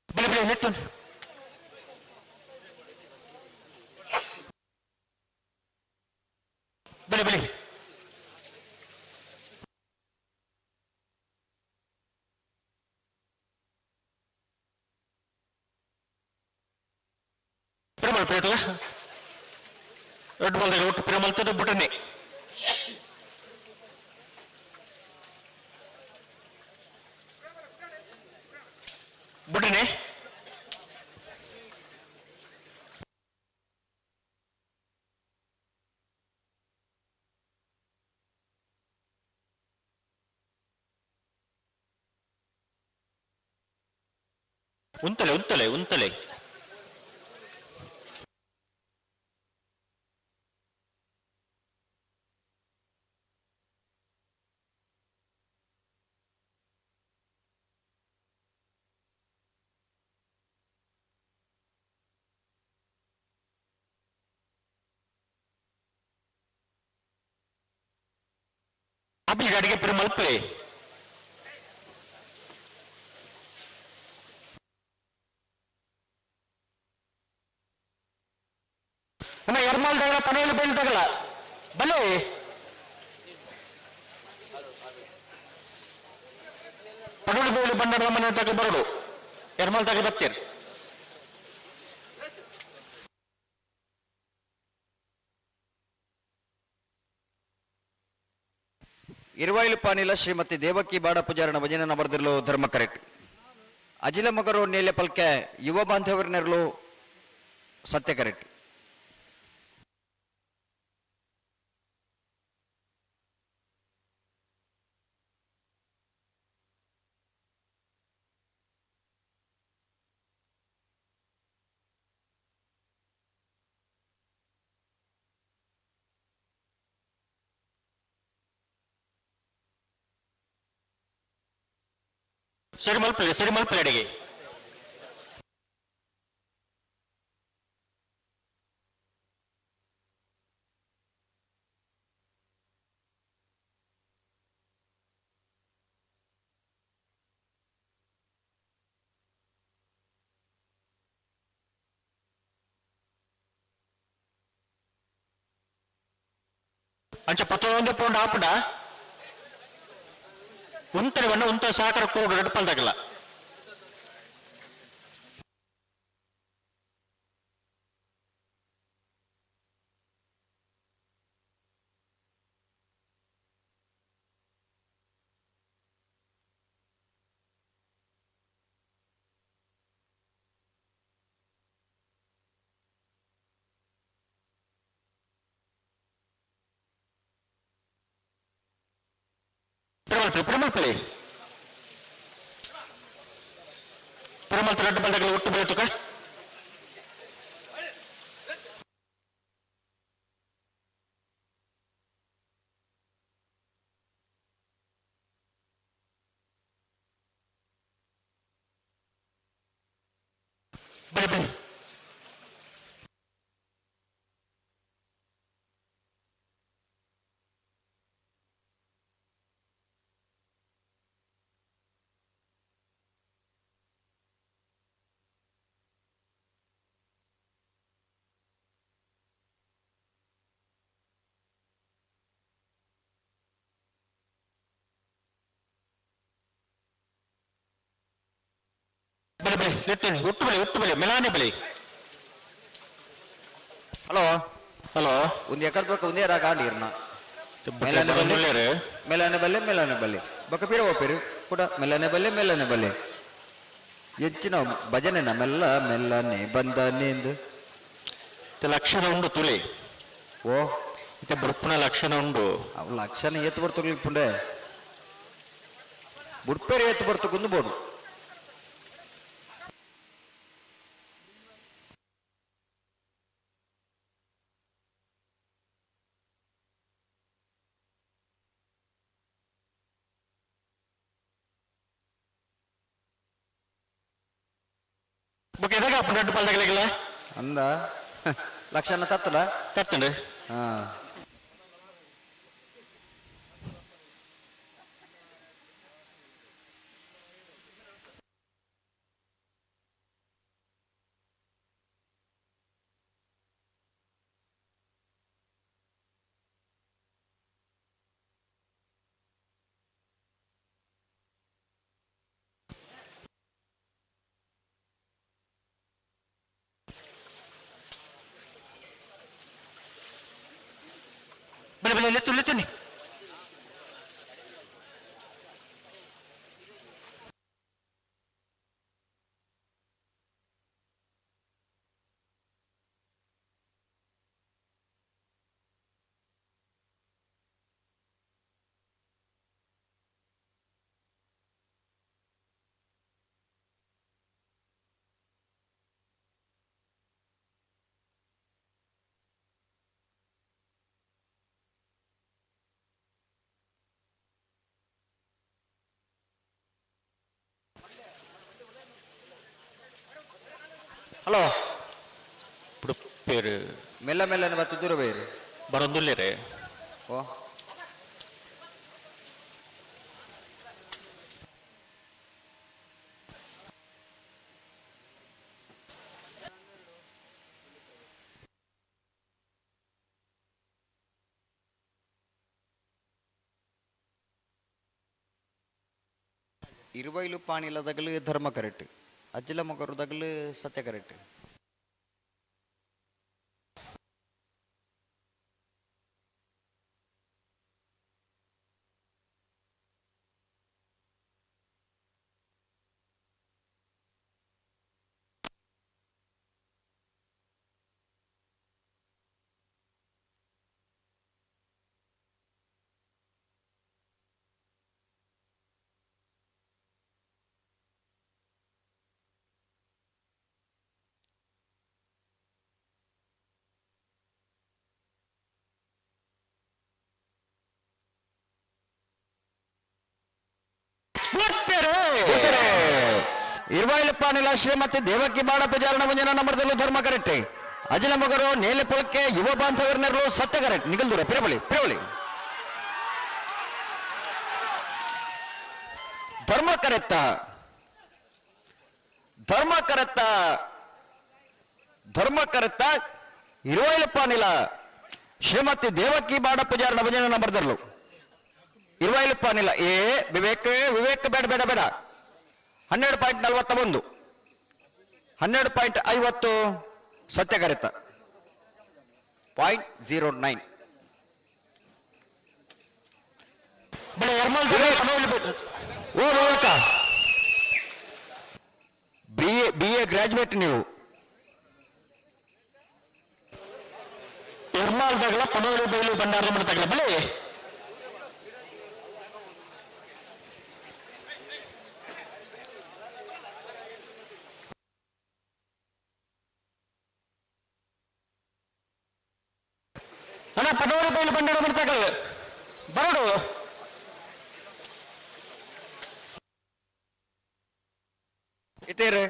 ಬಲೆ ಬಲೆ ನೆಟ್ಟು ಬಲೆ ಬಲೆ. ಪಿರಮಲ್ ಪ್ಲೇಟ್ ರೆಡ್ ಬಾಲ್ ಒಟ್ಟು ಪಿರಮಲ್ ತದ ಬುಟನೆ ಬುಟನೆ ಉಂತಲೆ ಉಂತಲೆ ಉಂತಲೆ ಅಬ್ಲಿ ಗಾಡಿಗೆ ಪಿರಮಲ್ಪಲೆ ಅಣ್ಣ ಎರ್ಮಾಲ್ ತಗಲ ಪನೋಲಿ ಬೈಲ್ ತಗಲ ಬಲೆ ಪನೋಲಿ ಬೈಲು ಬಂಡಾರದ ಮನೆ ತಗಲು ಬರೋಡು ಎರ್ಮಾಲ್ ತಗಲು ಬರ್ತೀರಿ. ಇರುವೈಲು ಪಾನಿಲ ಶ್ರೀಮತಿ ದೇವಕಿ ಬಾಡ ಪೂಜಾರನ ಭಜನೆ ನಬರ್ದಿರಲು ಧರ್ಮ ಕರೆಕ್ಟ್. ಅಜಿಲ ಮಗರು ನೇಲೆ ಪಲ್ಕೆ ಯುವ ಬಾಂಧವರನೆರಲು ಸತ್ಯ ಕರೆಕ್ಟ್. ಸರಿ ಮಲ್ಪಲೆ ಸರಿ ಮಲ್ಪಲೆ ಅಡಿಗೆ ಅಂಚ ಪತ್ತೊಂದು ಪೌಂಡ್ ಆಪುಂಡ ಉಂತರೆ ಬಣ್ಣ ಉಂತ ಸಹಕಾರ ಕೋಡು ರೆಡ್ ಪಲ್ದಾಗಲ್ಲ. ಪಿರಮಲ್ಪಲೆ ಪಿರಮಲ್ ರೆಡ್ ಬಲ್ದಾಗಲ ಒಟ್ಟು ಬೆಳೆತುಕ ಬಲೆ ಬಲೆ ಬಲೆ ಬಲೆ ಲೆತ್ತೇನೆ ಒಟ್ಟು ಬಲೆ ಒಟ್ಟು ಬಲೆ ಮೆಲಾನೆ ಬಲೆ. ಹಲೋ ಹಲೋ ಒಂದು ಎಕಡೆ ಬೊಕ್ಕ ಒಂದೇ ರಾಗ ಆಂಡಿರ್ನ ಮೆಲಾನೆ ಬಲ್ಲೆ ಮೆಲಾನೆ ಬಲ್ಲೆ ಮೆಲಾನೆ ಬಲ್ಲೆ ಬೊಕ್ಕ ಪಿರ ಓಪೇರು ಕೂಡ ಮೆಲ್ಲನೆ ಬಲ್ಲೆ ಮೆಲ್ಲನೆ ಬಲ್ಲೆ ಹೆಚ್ಚಿನ ಭಜನೆ ಮೆಲ್ಲ ಮೆಲ್ಲನೆ ಬಂದನೆಂದು ಲಕ್ಷಣ ಉಂಡು ತುಲೆ. ಓ ಇತ್ತೆ ಬುಡ್ಪುನ ಲಕ್ಷಣ ಉಂಡು. ಅವು ಲಕ್ಷಣ ಏತ್ ಬರ್ತುಗ್ಲಿ ಪುಂಡೆ ಬುಡ್ಪೇರು ಏತ್ ಬರ್ತು ಗುಂದು ಬೋಡು. ಬೊಕ್ಕ ಎದಾಗ ಅಪ್ಪು ನಡ್ಡು ಪಲ್ದಾಗಲಿಲ್ಲ ಅಂದ ಲಕ್ಷಣ ತತ್ತಡ ತತ್ತಂಡು. ಹಾ ಬಲೆ ಬಲೆ ಲೆತ್ತು ಲೆತ್ತುನಿ. ಹಲೋ ಪೇರು ಮೆಲ್ಲ ಮೆಲ್ಲನೆ ಬತ್ತು ದೂರ ಬೇರು ಬರೊಂದುಲ್ಲೇರೆ. ಓ ಇರುವೈಲು ಪಾಣಿಲ ತಗಲು ಧರ್ಮ ಕರೆಕ್ಟ್, ಅಜ್ಜಿಲ ಮೊಗರು ತಗಲು ಸತ್ಯ ಕರೆಕ್ಟ್. ಇರ್ವಾಯಿಲಪ್ಪ ಶ್ರೀಮತಿ ದೇವಕ್ಕಿ ಬಾಣ ಪೂಜಾರಣ ಮುಂಜಾನ ನಂಬರ್ದಲ್ಲೂ ಧರ್ಮ ಕರೆಕ್ಟ್. ಅಜಿಲ ಮಗರು ನೇಲೆ ಪೊಳಕ್ಕೆ ಯುವ ಬಾಂಧವರನ್ನೆರಲು ಸತ್ಯ ಕರೆಕ್ಟ್. ನಿಗಲ್ದೂರ ಪಿರಬಳಿ ಪಿರಬಳಿ ಧರ್ಮ ಕರೆತ್ತ ಧರ್ಮ ಕರೆತ್ತ ಧರ್ಮ ಕರೆತ್ತ ಇರುವೈಲಪ್ಪ ನಿಲ ಶ್ರೀಮತಿ ದೇವಕ್ಕಿ ಬಾಣ ಪೂಜಾರಣ ಮುಂಜಾನ ನಂಬರ್ದಲ್ಲೂ ಇರುವೈಲಪ್ಪ ನಿಲ. ಏ ವಿವೇಕ್ ವಿವೇಕ್ ಬೇಡ ಬೇಡ ಬೇಡ. 12.41 12.50 ಸತ್ಯಗರಿತ 0.09. ಓ ವಿವೇಕ, ಬಿ ಎ ಗ್ರಾಜುಯೇಟ್ ನೀವು. ಎರ್ಮಾಲ್ದಾಗಲ ಪನೋಲಿ ಬೈಲು ಭಂಡಾರ ಮಾಡ್ತಾಗಲ ಬಳಿ. ಅಣ್ಣ ಪನೋಲಿ ಬೈಲು ಭಂಡಾರ ಮಾಡ್ತಾಗಲ ಬರಡು. ಇತೇರೆ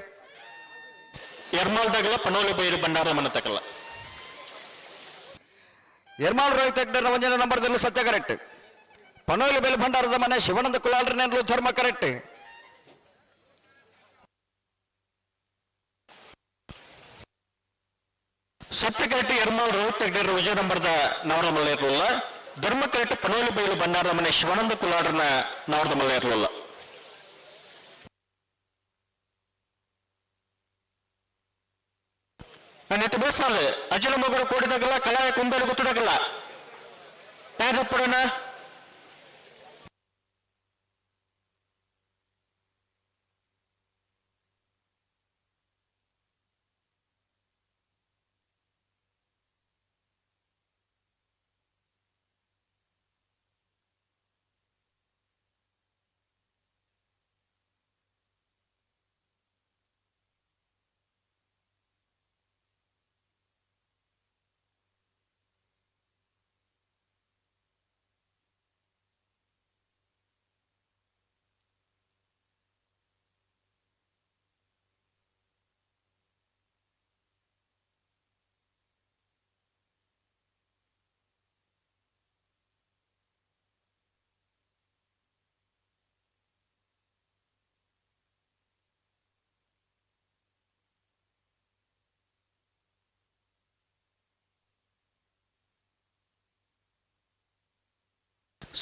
ಎರ್ಮಾಲ್ದಾಗಲ ಪನೋಲಿ ಬೈಲು ಭಂಡಾರ ಮನತಕಲ್ಲ. ಎರ್ಮಾಲ್ ರೋಹಿತ್ ಹೆಗ್ಡೆ ಒಂಜನ ನಂಬರ್ದಲ್ಲೂ ಸತ್ಯ ಕರೆಕ್ಟ್. ಪನೋಲಿ ಬೈಲು ಭಂಡಾರದ ಮನೆ ಶಿವಾನಂದ ಕುಲಾಲ್ರನೆಲ್ಲೂ ಧರ್ಮ ಕರೆಕ್ಟ್. ಸತ್ಯ ಕರೆಕ್ಟ್ ಎರ್ಮಾಲ್ ರೋಹಿತ್ ಹೆಗ್ಡೆ ವಿಜಯ ನಂಬರ್ದ ನವರ ಮಲ್ಲ ಇರಲಿಲ್ಲ. ಧರ್ಮ ಕರೆಕ್ಟ್ ಪನೋಲಿ ಬೈಲು ಭಂಡಾರದ ಮನೆ ಶಿವಾನಂದ ಕುಲಾಡ್ರನ ನವರದ ಮಲ್ಲ ಇರಲಿಲ್ಲ. ನನ್ನ ಬೇಸಾಲೆ ಅಜ್ಜನ ಮಗರು ಕೋಡಿದಾಗಲ್ಲ ಕಲಾಯ ಕುಂಬೆಲು ಗೊತ್ತದಾಗಲ್ಲ ತಯಾರಪ್ಪಡೋಣ.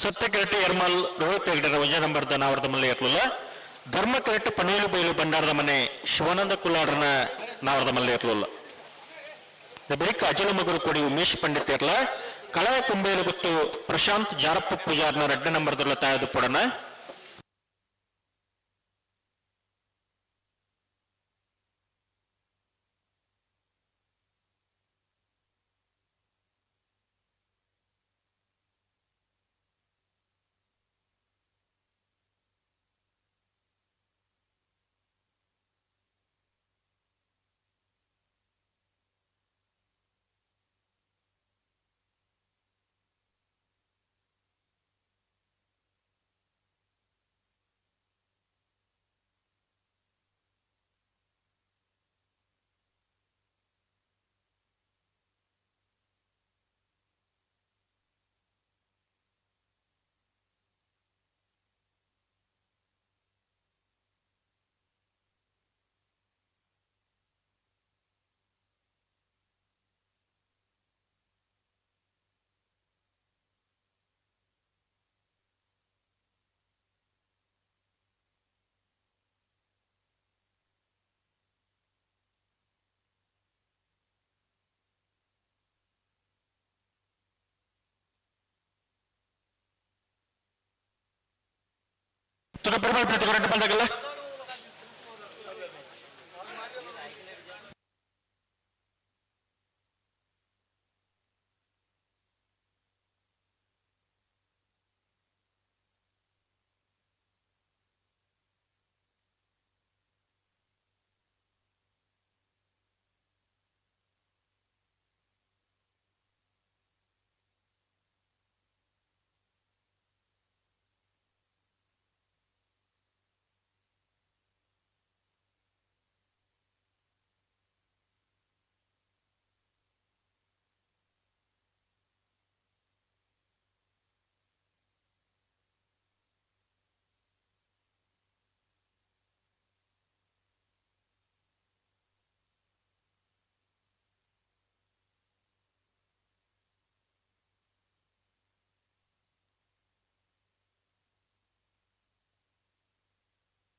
ಸತ್ಯ ಕರೆಕ್ಟ್ ಎರ್ಮಾಲ್ ರೋಹಿತ್ ಹೆಗ್ಡೆರ ವಿಜಯ ನಂಬರ್ದ ನಾವರದ ಮಲ್ಲ ಇರಲಿಲ್ಲ. ಧರ್ಮ ಕರೆಕ್ಟ್ ಪನೋಲಿ ಬೈಲು ಭಂಡಾರದ ಮನೆ ಶಿವಾನಂದ ಕುಲಾಡ್ರನ ನಾವರದ ಮಲ್ಲ ಇರಲಿಲ್ಲ. ಬಳಿಕ ಅಜಲ ಮಗರು ಕೊಡಿ ಉಮೇಶ್ ಪಂಡಿತ್ ಇರ್ಲ. ಕಳಯ ಕುಂಬೇಲು ಗುತ್ತು ಪ್ರಶಾಂತ್ ಜಾರಪ್ಪ ಪೂಜಾರ್ನ ರಡ್ಡ ನಂಬರ್ ದೊಲ್ಲ ತಾಯದು ಪೊಡನ. ತುಕ ಪೆರುಮಾಳ್ ಪ್ರತಿ ರಡ್ಡು ಬಲ್ದಾಗಲ್ಲ.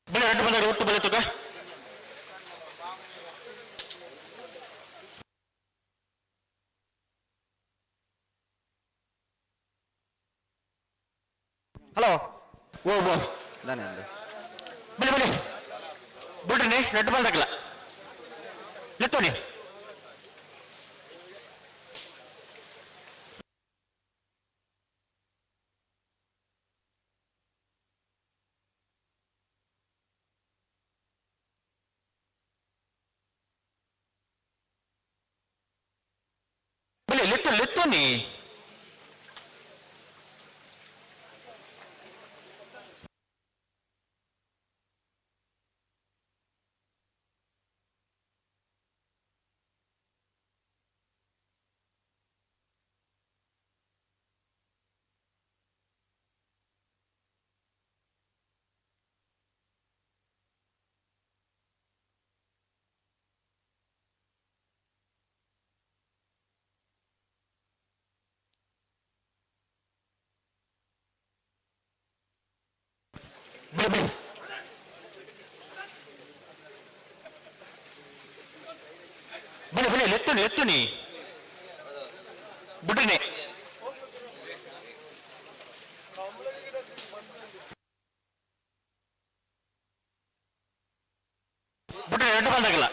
ಬಲೆ ರಡ್ಡು ಬಂದಾಗ ಒಟ್ಟು ಬಲೆ ತುಕ. ಹಲೋ ಓ ಓ ದಾನೆ ಅಂದೆ ಬಲೆ ಬಲೆ ಬಿಡ್ರಿ ರಡ್ಡು ಬಂದಾಗಲ್ಲ ಲೆತ್ತೋನಿ. ಬಲೆ ಲೆತ್ತು ಲೆತ್ತೋನಿ. ಬಲೆ ಬಲೆ ಬಲೆ ಬಲೆ ಲೆತ್ತುನಿ ಲೆತ್ತುನಿ ಬಿಡ್ರಿನಿ. ಬಿಡ್ರಿ ಎರಡು ಬಂದಾಗಲ್ಲ.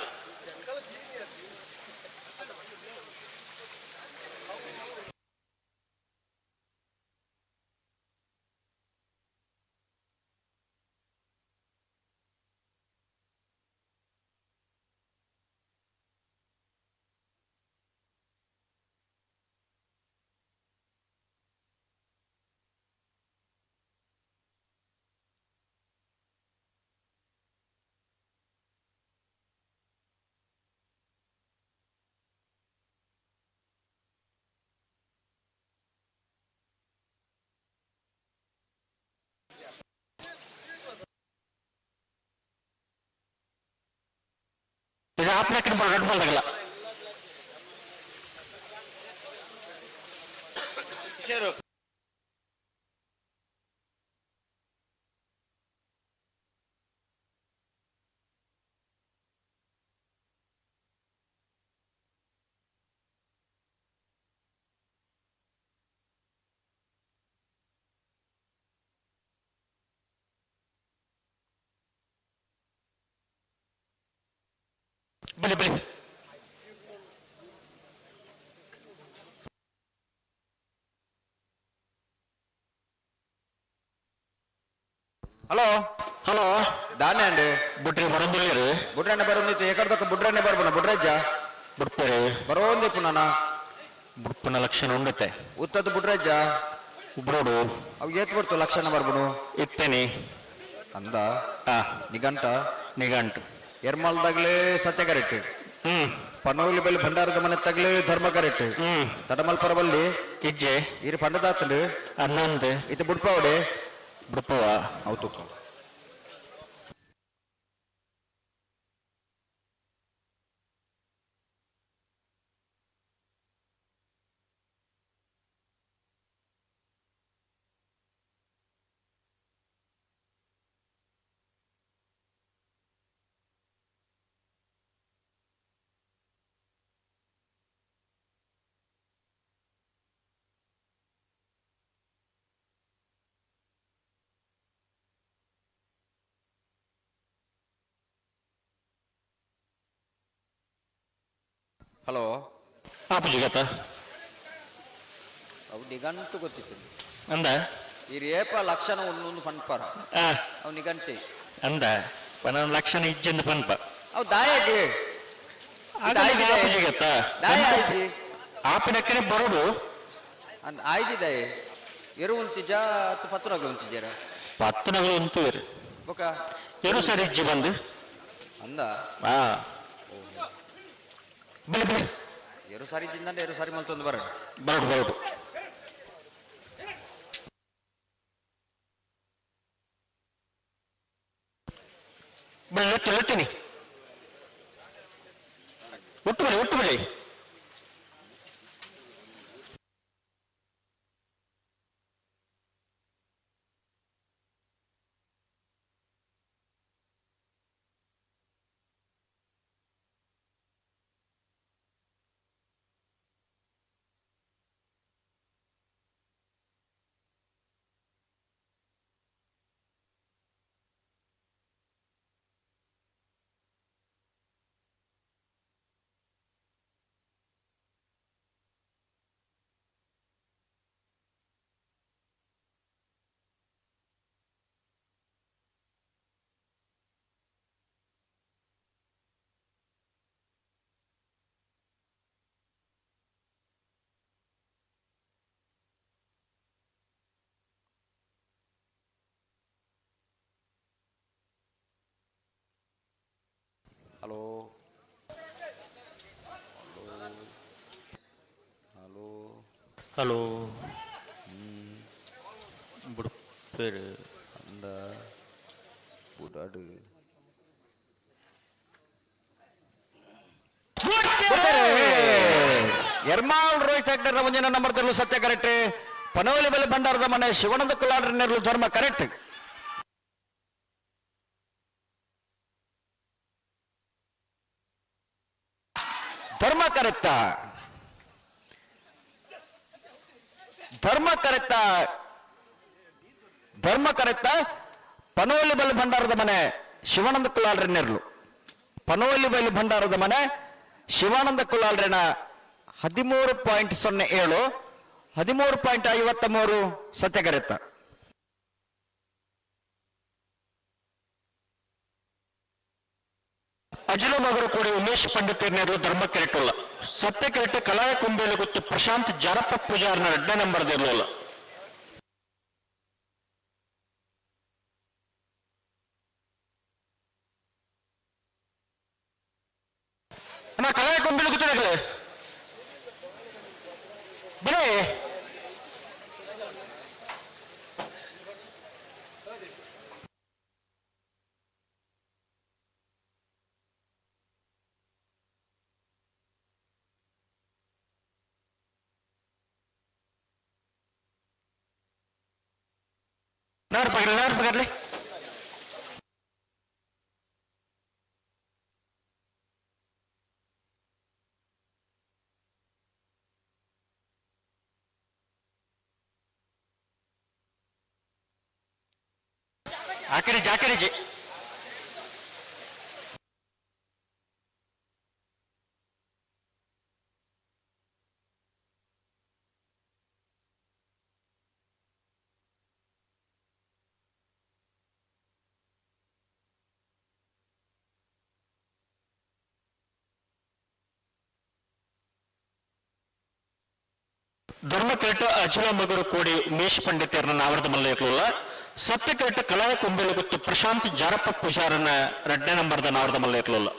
ಇದು ಆಪ್ನ ಬಾಲ್ ರೆಡ್ ಬಾಲ್ ತಗಲ್ಲ. ಬಲಿ ಬಲಿ. ಹಲೋ ಹಲೋ ದಾನೆ ಅಂಡ್ ಬುಡ್ರಿ ಬರೊಂದುಲ್ಲೆರ್. ಬುಡ್ರಣ್ಣೆ ಬರೋಂದಿತ್ತು ಎಕಡ್ದೊಕ್ಕ ಬುಡ್ರಣ್ಣೆ ಬರ್ಪುನ ಬುಡ್ರಜ್ಜ ಬುಡ್ಪೆರೆ. ಬರೋಂದಿಪ್ಪು ನಾನ. ಬುಡ್ಪುನ ಲಕ್ಷಣ ಉಂಡತೆ. ಉತ್ತದ ಬುಡ್ರಜ್ಜ. ಬುಡೋಡು. ಅವು ಏತ್ ಬರ್ತು ಲಕ್ಷಣ ಬರ್ಬುನು? ಇತ್ತೇನೆ. ಅಂದ ನಿಘಂಟ. ನಿಘಂಟು. ಎರ್ಮಲ್ದಾಗ್ಲೇ ಸತ್ಯ ಕರೆಕ್ಟ್. ಪನೋಲಿ ಬಲ್ಲಿ ಭಂಡಾರದ ಮನೆ ತಗ್ಲೇ ಧರ್ಮ ಕರೆಕ್ಟ್. ತಡಮಲ್ಪರ ಬಲ್ಲಿ ಇಜ್ಜೆ. ಇರು ಪಂಡದಾತಂಡು. ಅನ್ನಂದು. ಇತ್ತು ಬುಡ್ಪಾವಡೆ. ಬುಡ್ಪವ. ಅವು ತೂಕ. ಹಲೋ ಆಪುಜಿಗತ. ಅವು ನಿಘಂಟು ಗೊತ್ತಿತ್ತು. ಅಂದ. ಈ ರೇಪ ಲಕ್ಷಣ ಒಂದೊಂದು ಪನ್ಪರ. ಅವು ನಿಘಂಟೆ. ಅಂದ ಪನ ಲಕ್ಷಣ ಇಜ್ಜಂದು ಪನ್ಪ. ಅವು ದಾಯಗೆ. ಆಪುಜಿಗತ. ದಾಯ ಆಯ್ತಿ. ಆಪಿನಕ್ಕನೆ ಬರೋಡು. ಅಂದ್ ಆಯ್ತಿ ದಾಯೆ. ಎರು ಉಂತಿಜ ಅತ್ತು ಪತ್ತುನಗಳು ಉಂತಿಜಾರ. ಪತ್ತುನಗಳು ಉಂತುವೆರು. ಬೊಕ. ಎರು ಸರಿ ಇಜ್ಜಿ ಬಂದು. ಅಂದ. ಬಲಿ ಬಲಿ. ಎರು ಸಾರಿ ಜಿಂದಂಡ ಎರು ಸಾರಿ ಮಲ್ತೊಂದು ಬರೋಡು. ಬರೋಡು ಬರೋಡು. ಬಲಿ ಲೊತ್ತಿ ಲೊತ್ತಿನಿ. ಒಟ್ಟು ಬಲಿ ಒಟ್ಟು ಬಲಿ. ಹಲೋ ಹಲೋ ಹಲೋ ಬುಡ್ಪೇರು. ಅಂದ ಬುಡಾಡು. ಎರ್ಮಾಲ್ ರೋಹಿತ್ ಹೆಗ್ಡರ್ ಮುಂದಿನ ನಂಬರ್ ತರಲು ಸತ್ಯ ಕರೆಕ್ಟ್. ಪನವಲಿ ಬಲಿ ಭಂಡಾರದ ಮನೆ ಶಿವನಂದ ಕುಲಾಡ್ರ ನೆರಳು ಧರ್ಮ ಕರೆಕ್ಟ್. ಧರ್ಮ ಕರೆಕ್ಟ. ಧರ್ಮ ಕರೆಕ್ಟ. ಧರ್ಮ ಕರೆಕ್ಟ. ಪನವಲ್ಲಿ ಬಲಿ ಭಂಡಾರದ ಮನೆ ಶಿವಾನಂದ ಕುಲಾಲ್ರ ನೆರಳು. ಪನವಲ್ಲಿ ಬೈಲು ಭಂಡಾರದ ಮನೆ ಶಿವಾನಂದ ಕುಲಾಲ್ರಿನ 13.07, 13.53 ಸತ್ಯಗರೆತ್ತ. ಅಜಿಲ ಮಗರು ಕೂಡಿ ಉಮೇಶ್ ಪಂಡಿತ್ ಧರ್ಮ ಕೆರೆಟುಲ್ಲ. ಸತ್ಯ ಕೆರೆಟು ಕಲಾಯ ಕೊಂಬೇಲು ಗೊತ್ತು ಪ್ರಶಾಂತ್ ಜಾರಪ್ಪ ಪೂಜಾರ್ನ ಎರಡನೇ ನಂಬರ್ ಇರಲಿಲ್ಲ. ಅಣ್ಣ ಕಲಾಯ ಕೊಂಬೇಲು ಗೊತ್ತಿರಗಲೇ ಬರೇ. ನಾರು ಪಕಡ್ಲಿ ನಾರು ಪಕಡ್ಲಿ. ಆಕರಿ ಜಾಕರಿಜಿ. ಧರ್ಮಕೇಟ ಅಜಲ ಮಗರು ಕೋಡಿ ಉಮೇಶ್ ಪಂಡಿತರನ್ನ ನಾವರದ ಮಲ್ಲಯಕ್ಲುಲ್ಲ. ಸತ್ಯಕೇಟ ಕಲಾಯ ಕೊಂಬೆಲು ಗೊತ್ತು ಪ್ರಶಾಂತ್ ಜಾರಪ್ಪ ಪೂಜಾರನ 2ನೇ ನಂಬರ್ದ ನಾವರದ ಮಲ್ಲಯಕ್ಲುಲ್ಲ.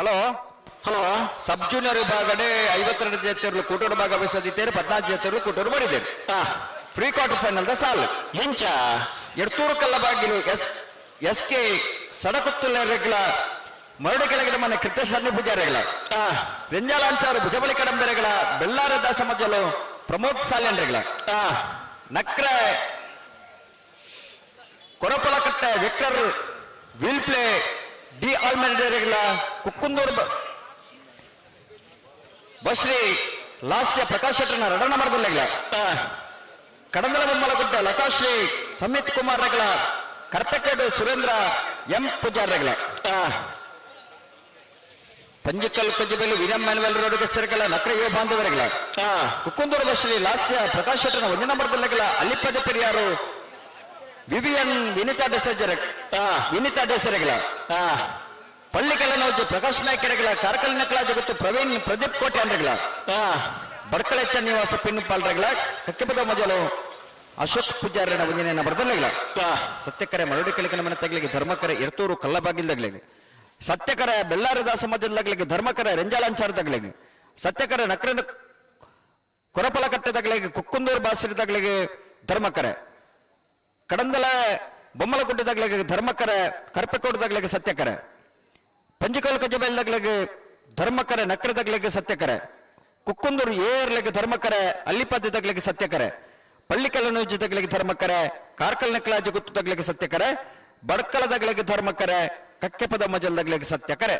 ಹಲೋ ಹಲೋ, ಸಬ್ ಜೂನಿಯರ್ ವಿಭಾಗಡೆ 52 ಜೊತೆಯವರು ಕೂಟೋಡು ಭಾಗವಹಿಸದಿದ್ದೇನೆ, 14 ಜೊತೆಯವರು ಕೂಟೋಡು ಮಾಡಿದ್ದೇನೆ. ಪ್ರೀ ಕ್ವಾರ್ಟರ್ ಫೈನಲ್ the ಸಾಲು ಎಂಚ Erthuru Kallabagilu S S K ಸಡಕುತ್ತುಲ ಮರಡು ಕೆಳಗಿನ ಮನೆ ಕೃತ್ಯಶಾಲಿ ಪೂಜಾರಿಗಳ ರೆಂಜಾಲಾಂಚಾರು ಭುಜಬಲಿ ಕಡಂಬೆರೆಗಳ ಬೆಳ್ಳಾರ ದಾಸಮಜಲು ಪ್ರಮೋದ್ ಸಾಲ್ಯನ್ರೆಗಳ ನಕ್ರ Korapalakatte Victor wheel play D ಆಲ್ಮೆಂಡರೆಗಳ ಕುಕ್ಕುಂದೂರು ಬಶ್ರೀ ಲಾಸ್ಯ ಪ್ರಕಾಶ್ ಶೆಟ್ಟರ್ನ ರಡಣ ಮರದಲ್ಲೆಗಳ ಕಡಂದಲ ಬೊಮ್ಮಲಗುಡ್ಡ ಲತಾಶ್ರೀ ಸಮಿತ್ ಕುಮಾರ್ ರಗಳ ಕರ್ಪಕೇಡು ಸುರೇಂದ್ರ ಎಂ ಪೂಜಾರ್ ರಗಳ ಪಂಜಿಕಲ್ ಕಜ್ಜಿಬೆಲು ವಿನಮ್ ಮ್ಯಾನುವೆಲ್ ರೋಡ್ ಹೆಸರುಗಳ ನಕ್ರ ಯುವ ಬಾಂಧವರುಗಳ ಕುಕ್ಕುಂದೂರು ಬಶ್ರೀ ಲಾಸ್ಯ ಪ್ರಕಾಶ್ ಶೆಟ್ಟರ್ನ ಒಂದೇ ನಂಬರ್ದಲ್ಲೆಗಳ ಅಲ್ಲಿಪ್ಪದ ಪೆರಿಯಾರು ವಿವಿಯನ್ ವಿನಿತಾ ಡೆಸಜರ ವಿನಿತಾ ಡೆಸರೆಗಳ ಪಳ್ಳಿಕಲ ನೌಜು ಪ್ರಕಾಶ್ ನಾಯ್ಕರೆಗಳ ಕಾರ್ಕಲ್ ನಕಲ ಜಗತ್ತು ಪ್ರವೀಣ್ ಪ್ರದೀಪ್ ಕೋಟೆ ಅಂದ್ರಗಳ ಬಡ್ಕಳೆಚ್ಚ ನಿವಾಸ ಪಿನ್ನು ಪಾಲ್ರೆಗಳ ಕಕ್ಕೆಪದ ಮಜಲು ಅಶೋಕ್ ಪೂಜಾರನ ಒಂಜನೇ ಬರ್ದಲ್ಲೆಗಳ ಸತ್ಯಕರೆ ಮರಡಿ ಕೆಳಕಿನ ಮನೆ ತಗಲಿಗೆ ಧರ್ಮಕರೆ ಎರ್ತೂರು ಕಲ್ಲಬಾಗಿಲ್ದಗಳಿಗೆ ಸತ್ಯಕರೆ ಬೆಳ್ಳಾರದ ಸಮಾಜದಗಳಿಗೆ ಧರ್ಮಕರೆ ರೆಂಜಾಲಾಂಚಾರದಗಳಿಗೆ ಸತ್ಯಕರೆ ನಕ್ರನ ಕೊರಪಲಕಟ್ಟೆದಗಳಿಗೆ ಕುಕ್ಕುಂದೂರು ಬಾಸಿರದಗಳಿಗೆ ಧರ್ಮಕರೆ ಕಡಂದಲ ಬೊಮ್ಮಲಗುಡ್ಡದಗಳಿಗೆ ಧರ್ಮಕರೆ ಕರ್ಪೆಕೋಟದಗಳಿಗೆ ಸತ್ಯಕರೆ ಪಂಜಿಕಲ್ ಕಜ್ಜಬೆಲ್ದಗಳಿಗೆ ಧರ್ಮಕರೆ ನಕ್ರದಗಳಿಗೆ ಸತ್ಯಕರೆ ಕುಕ್ಕುಂದೂರು ಏರ್ಲೆಗೆ ಧರ್ಮಕರೆ ಅಲ್ಲಿಪದ್ದಗಳಿಗೆ ಸತ್ಯಕರೆ ಪಳ್ಳಿಕಲ್ಲನೂಜದಗಳಿಗೆ ಧರ್ಮಕರೆ ಕಾರ್ಕಲ್ ನಕಲಾಜ ಗುತ್ತದಗಳಿಗೆ ಸತ್ಯಕರೆ ಬಡ್ಕಲದಗಳಿಗೆ ಧರ್ಮಕರೆ ಕಕ್ಕೆಪದ ಮಜಲ್ದಗಳಿಗೆ ಸತ್ಯಕರೆ.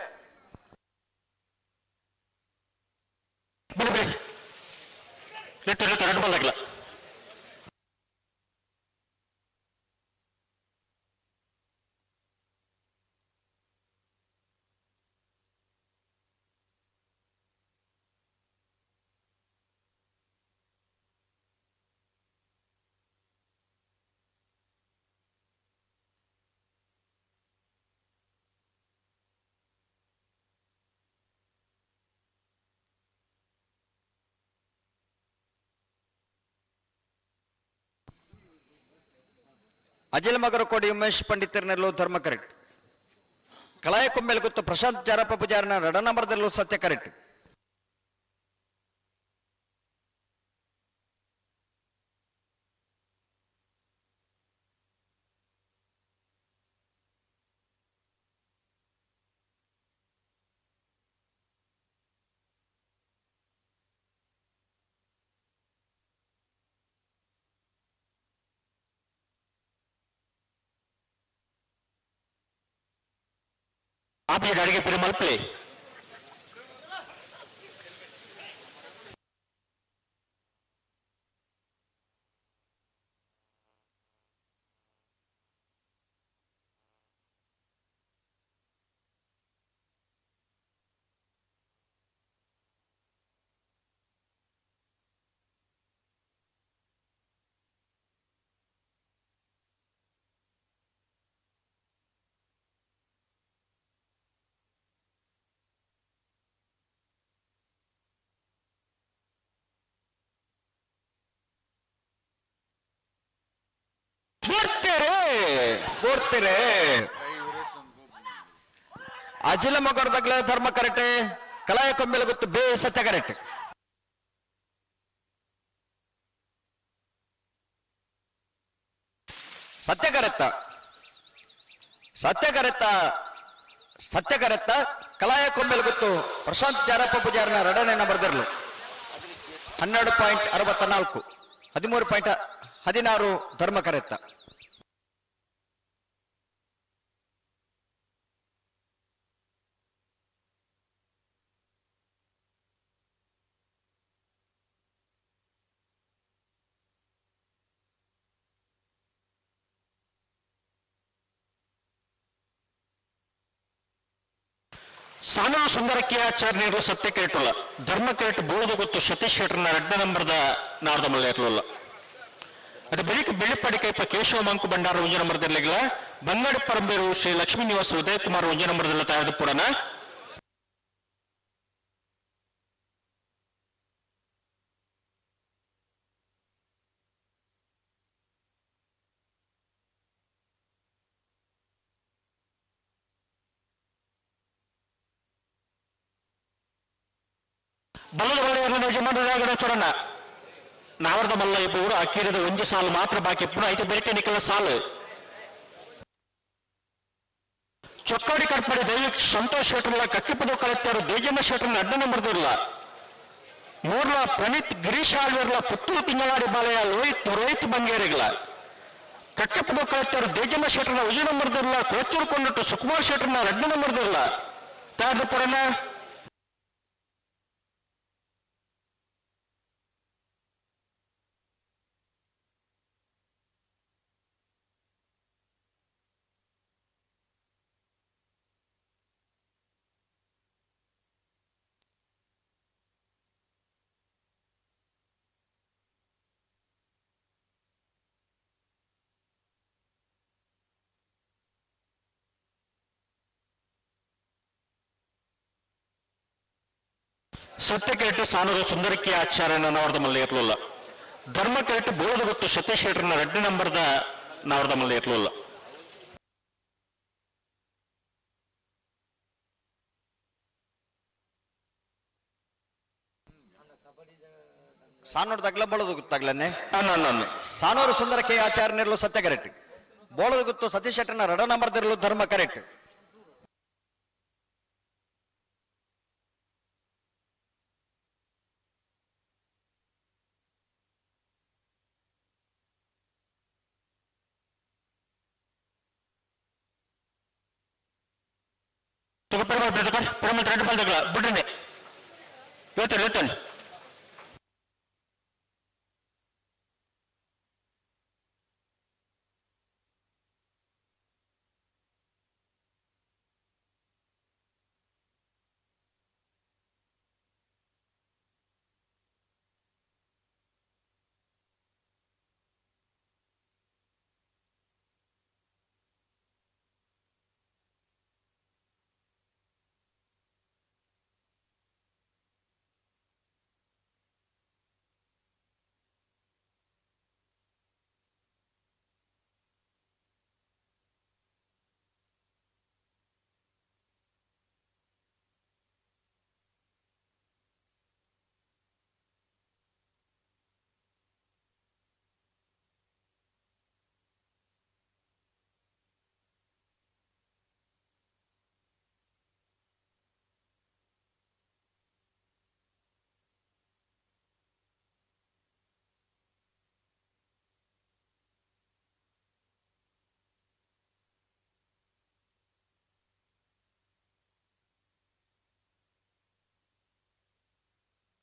ಅಜಿಲ್ ಮಗರಕೋಡಿ ಉಮೇಶ್ ಪಂಡಿತರನೆಲ್ಲೋ ಧರ್ಮ ಕರೆಕ್ಟ್. ಕಲಾಯ ಕೊಂಬೆಲ್ ಗೊತ್ತು ಪ್ರಶಾಂತ್ ಜಾರಪ್ಪ ಪೂಜಾರನ ರಡನಮರದಲ್ಲೂ ಸತ್ಯ ಕರೆಕ್ಟ್. ಆಪಿಗೆ ಅಡಿಗೆ ಪಿರಿ ಮಲ್ಪಲೆ. ಕೊಡ್ತೀರಿ ಅಜಿಲ ಮಗರ್ದಗ್ಲ ಧರ್ಮ ಕರೆಕ್ಟ್, ಕಲಾಯ ಕೊಂಬೆಲ ಗೊತ್ತು ಬೇ ಸತ್ಯ ಕರೆಕ್ಟ್. ಸತ್ಯ ಕರೆತ್ತ ಸತ್ಯ ಕರೆತ್ತ ಸತ್ಯ ಕರೆತ್ತ ಕಲಾಯ ಕೊಂಬೆಲ ಗೊತ್ತು ಪ್ರಶಾಂತ್ ಜಾರಪ್ಪ ಪೂಜಾರನ ರಡನೆ ಬರೆದಿರಲು 12.64 13.16 ಧರ್ಮ ಕರೆತ್ತ. ಸಾನೂರು ಸುಂದರಕ್ಕೆ ಆಚಾರ್ಯರು ಸತ್ಯ ಕೇಟುಲ್ಲ ಧರ್ಮ ಕೇಟ್ ಬೋಳದ ಗೊತ್ತು ಸತೀಶ್ ಶೆಟ್ಟರ್ನ ಎರಡನೇ ನಂಬರ್ದ ನಾರ್ದ ಮಲ್ಲ ಇರಲಿಲ್ಲ. ಅದು ಬೆಳಿಗ್ಗೆ ಬೆಳ್ಳಿಪಾಡಿ ಕೈಪ ಕೇಶವ ಮಂಕು ಭಂಡಾರ ಒಂಜಿ ನಂಬರ್ದಿರ್ಲಿಲ್ಲ. ಬಂಗಾಡಿ ಪರಂಬೇರು ಶ್ರೀ ಲಕ್ಷ್ಮೀ ನಿವಾಸ ಉದಯ್ ಕುಮಾರ್ ಒಂಜಿ ನಂಬರ್ದಲ್ಲ ತಯಾರು ಪುಡನ. ಬಲ್ಲದ ಬಳ್ಳೆಯರನ್ನ ಯಜಮಾನರಾಗಣ ಚೊರಣ ನಾವರ್ದ ಮಲ್ಲ ಇಬ್ಬರು ಅಕ್ಕೀರದ ಒಂಜಿ ಸಾಲು ಮಾತ್ರ ಬಾಕಿ ಇಪ್ಪು ಐತೆ ಬೆರಕೆ ನಿಕ್ಕಲ ಸಾಲು. ಚೊಕ್ಕಾಡಿ ಕರ್ಪಡಿ ದೈವಿಕ್ ಸಂತೋಷ್ ಶೆಟ್ಟರ್ಲ ಕಕ್ಕಿಪದ ಕಲೆಕ್ಟರ್ ದೇಜಮ್ಮ ಶೆಟ್ಟರ್ನ ಅಡ್ಡ ನಂಬರ್ದಿರ್ಲ. ಮೂರ್ಲ ಪ್ರಣೀತ್ ಗಿರೀಶ್ ಆಳ್ವಿರ್ಲ ಪುತ್ತೂರು ತಿಂಗಳಾಡಿ ಬಾಲೆಯ ಲೋಹಿತ್ ರೋಹಿತ್ ಬಂಗೇರಿಗ್ಲ. ಕಕ್ಕಿಪದ ಕಲೆಕ್ಟರ್ ದೇಜಮ್ಮ ಶೆಟ್ಟರ್ನ ವಿಜಯ ನಂಬರ್ದಿರ್ಲ. ಕೋಚೂರು ಕೊಂಡಿಟ್ಟು ಸುಕುಮಾರ್ ಶೆಟ್ಟರ್ನ ರಡ್ಡ ನಂಬರ್ದಿರ್ಲ. ತಯಾರ್ದ ಪುರಣ. ಸತ್ಯ ಕೇಟು ಸಾನೂರು ಸುಂದರಕ್ಕೆ ಆಚಾರ್ಯನ ನವರ್ದ ಮಲ್ಲ ಇರಲಿಲ್ಲ. ಧರ್ಮ ಕೇಟು ಬೋಳದ ಗೊತ್ತು ಸತೀಶ್ ಶೆಟ್ಟರ್ನ ಎರಡನೇ ನಂಬರ್ದ ನವರ್ದ ಮಲ್ಲ ಇರಲಿಲ್ಲ. ಸಾನೂರು ತಗ್ಲ ಬೋಳದ ಗೊತ್ತಾಗ್ಲನ್ನೆ. ಸಾನೂರು ಸುಂದರ ಕೆ ಆಚಾರ್ಯನಿರಲು ಸತ್ಯ ಕರೆಕ್ಟ್. ಬೋಳದ ಗೊತ್ತು ಸತೀಶ್ ಶೆಟ್ಟರ್ನ ಎರಡ ನಂಬರ್ದಿರಲು ಧರ್ಮ ಕರೆಕ್ಟ್. ಪೆರುಮಾಳ್ ರೆಡ್ ಬಾಲ್ ತಗಲ ಬಿಡ್ರಿ ಹೇಳ್ತೇನೆ ಹೇಳ್ತೇನೆ.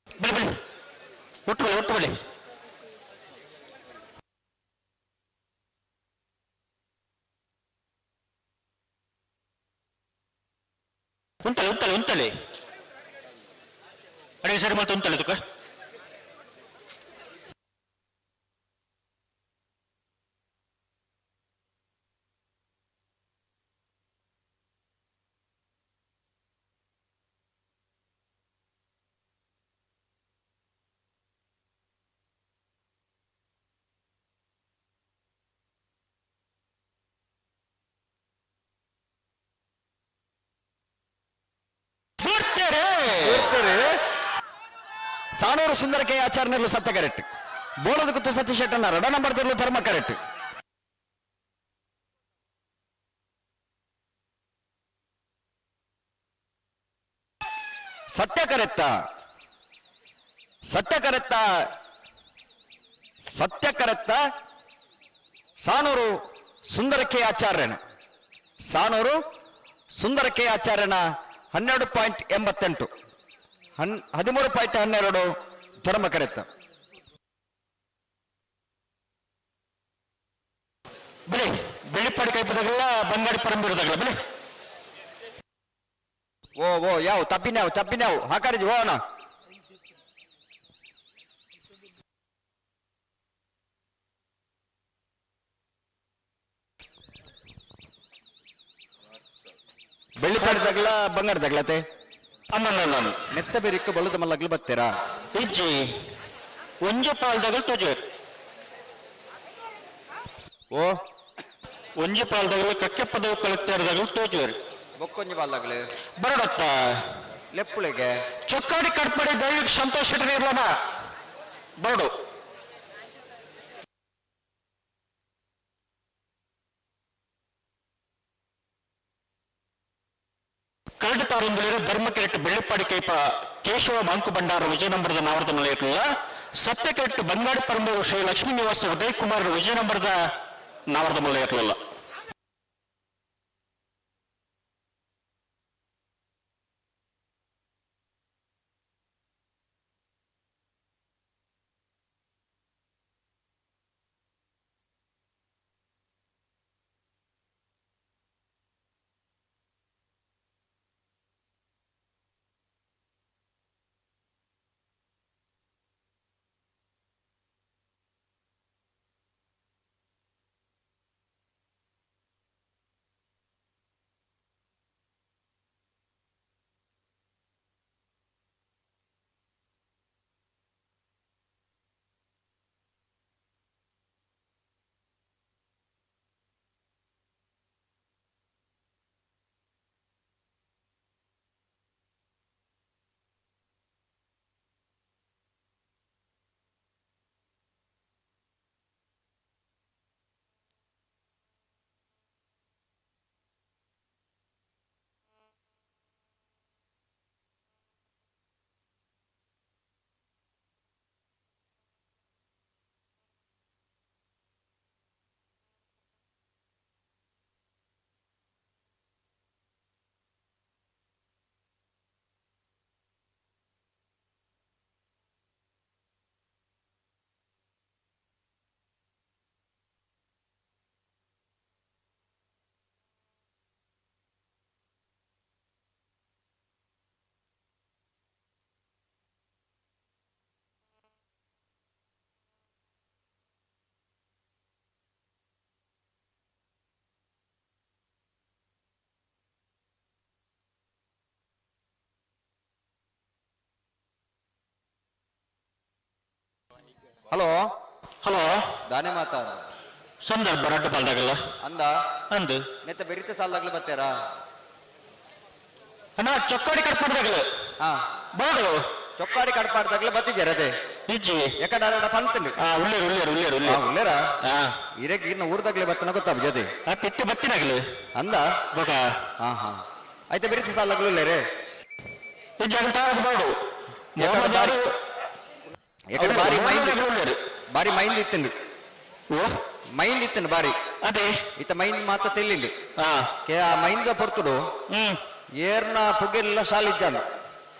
ಬಳಿ ಬಳಿ ಒಟ್ಟು ಬಳಿ ಒಟ್ಟು ಬಳಿ. ಉಂಟಲೆ ಉಂಟಲೆ ಉಂಟಲೆ ಅಡಿಗೆ ಸರಿ ಮಾಡ್ತಾ ಉಂಟಲೆ ತುಕ್ಕ. ಸಾನೂರು ಸುಂದರ ಕೆ ಆಚಾರ್ಯನಿರಲು ಸತ್ಯ ಕರೆಕ್ಟ್. ಬೋಳದ ಗುತ್ತು ಸತೀಶ್ ಶೆಟ್ಟರ್ನ ಎರಡ ನಂಬರ್ ದಿರಲು ಧರ್ಮ ಕರೆಕ್ಟ್. ಸತ್ಯ ಕರೆಕ್ತ ಸತ್ಯ ಕರೆಕ್ತ ಸತ್ಯ ಕರೆಕ್ತ ಸಾನೂರು ಸುಂದರ ಕೆ ಆಚಾರ್ಯನ ಸಾನೂರು ಸುಂದರ ಕೆ ಆಚಾರ್ಯನ 12.88 13.12 ಧರ್ಮ ಕರೆತ. ಬಿಳಿ ಬೆಳ್ಳಿಪಾಡಿ ಕೈಪದಗಲ್ಲ ಬಂಗಾಡಿ ಪರಂಬಿರೋದಾಗಲ್ಲ ಬಿಳಿ. ಓ ಓ ಯಾವ ತಪ್ಪಿನ್ಯಾವ್ ತಪ್ಪಿನ್ಯಾವ್ ಹಾಕಾರಿಜಿ ಓ ಅಣ್ಣ. ಬೆಳ್ಳಿಪಾಡಿ ತಗಲ ಬಂಗಾರ ತಗಲತೆ ಅಮ್ಮನ ನೆತ್ತ ಬೆರಿಕ್ಕ ಬಳುದ ಮಲ್ಲಗ್ಲು ಬತ್ತೀರಾ ಇಜ್ಜಿ ಒಂಜಿ ಪಾಲ್ದಗಲ್ ತೊಜೇರ್ ಓ ಒಂಜಿ ಪಾಲ್ದಗಲು ಕಕ್ಕೆಪ್ಪದವು ಕಲಕ್ತೇರ್ದಗಲು ತೋಜುವರು ಬೊಕ್ಕೊಂಜಿ ಪಾಲ್ದಾಗಲು ಬರಡತ್ತ ಲೆಪ್ಪುಳಿಗೆ ಚೊಕ್ಕಾಡಿ ಕಟ್ಪಡಿ ದೈವಿಕ ಸಂತೋಷ ಇರ್ಲನ ಬರಡು ಕರಡು ತಾರೊಂದಿಲಿರೋ ಧರ್ಮಕೆರೆಟ್ಟು ಬೆಳ್ಳಿಪ್ಪಾಡಿ ಕೈಪ ಕೇಶವ ಮಾಂಕು ಭಂಡಾರ ವಿಜಯನಂಬರದ ನಾವರದ ಮಲೆಯಲ್ಲ ಸತ್ಯಕೆರೆಟ್ಟು ಬಂಗಾಡಿ ಪರಂಬೂರು ಶ್ರೀ ಲಕ್ಷ್ಮೀ ನಿವಾಸ ಉದಯ್ ಕುಮಾರ್ ವಿಜಯನಂಬರದ ನಾವರದ ಮಲೆಯಲ್ಲ. ಹಲೋ ಹಲೋ ದಾನೆ ಮಾತಾಡ ಸಂದರ್ಭ ರಡ್ಡು ಪಾಲ್ದಾಗಲ್ಲ ಅಂದ ಅಂದು ನೆತ್ತ ಬೆರಿತ ಸಾಲಾಗ್ಲು ಬತ್ತೇರಾ ಅಣ್ಣ ಚೊಕ್ಕಾಡಿ ಕಟ್ಪಾಡ್ದಾಗಲು ಹಾ ಬೋಡು ಚೊಕ್ಕಾಡಿ ಕಟ್ಪಾಡ್ದಾಗ್ಲು ಬತ್ತಿದ್ದೀರ ಅದೇ ಇಜ್ಜಿ ಯಾಕಂದ್ರೆ ಪಂತಂಡು ಉಳ್ಳೇರು ಉಳ್ಳೇರು ಉಳ್ಳೇರು ಉಳ್ಳೇರ ಉಳ್ಳೇರಾ ಇರಕ್ಕೆ ಇನ್ನ ಊರ್ದಾಗ್ಲೆ ಬತ್ತನ ಗೊತ್ತಾಗ ಜೊತೆ ತಿಟ್ಟು ಬತ್ತಿನಾಗಲು ಅಂದ ಬೊಕ ಹಾ ಹಾ ಆಯ್ತಾ ಬೆರಿತ ಸಾಲಾಗ್ಲು ಉಳ್ಳೇರೆ ಇಜ್ಜಿ ಆಗಲ್ ಬೋಡು ಯಾಕಂದ್ರೆ ಬಾರಿ ಮೈಂದ್ ಬಾರಿ ಮೈಂದ್ ಇತ್ತಂಡು ಓ ಮೈಂದ್ ಇತ್ತಂಡು ಬಾರಿ ಅದೇ ಇತ್ತ ಮೈಂದ್ ಮಾತ ತೆಲ್ಲಿಂಡು ಕೆ ಆ ಮೈಂದ ಪೊರ್ತುಡು ಏರ್ನ ಪುಗೆಲ್ಲ ಶಾಲ್ ಇಜ್ಜಾನು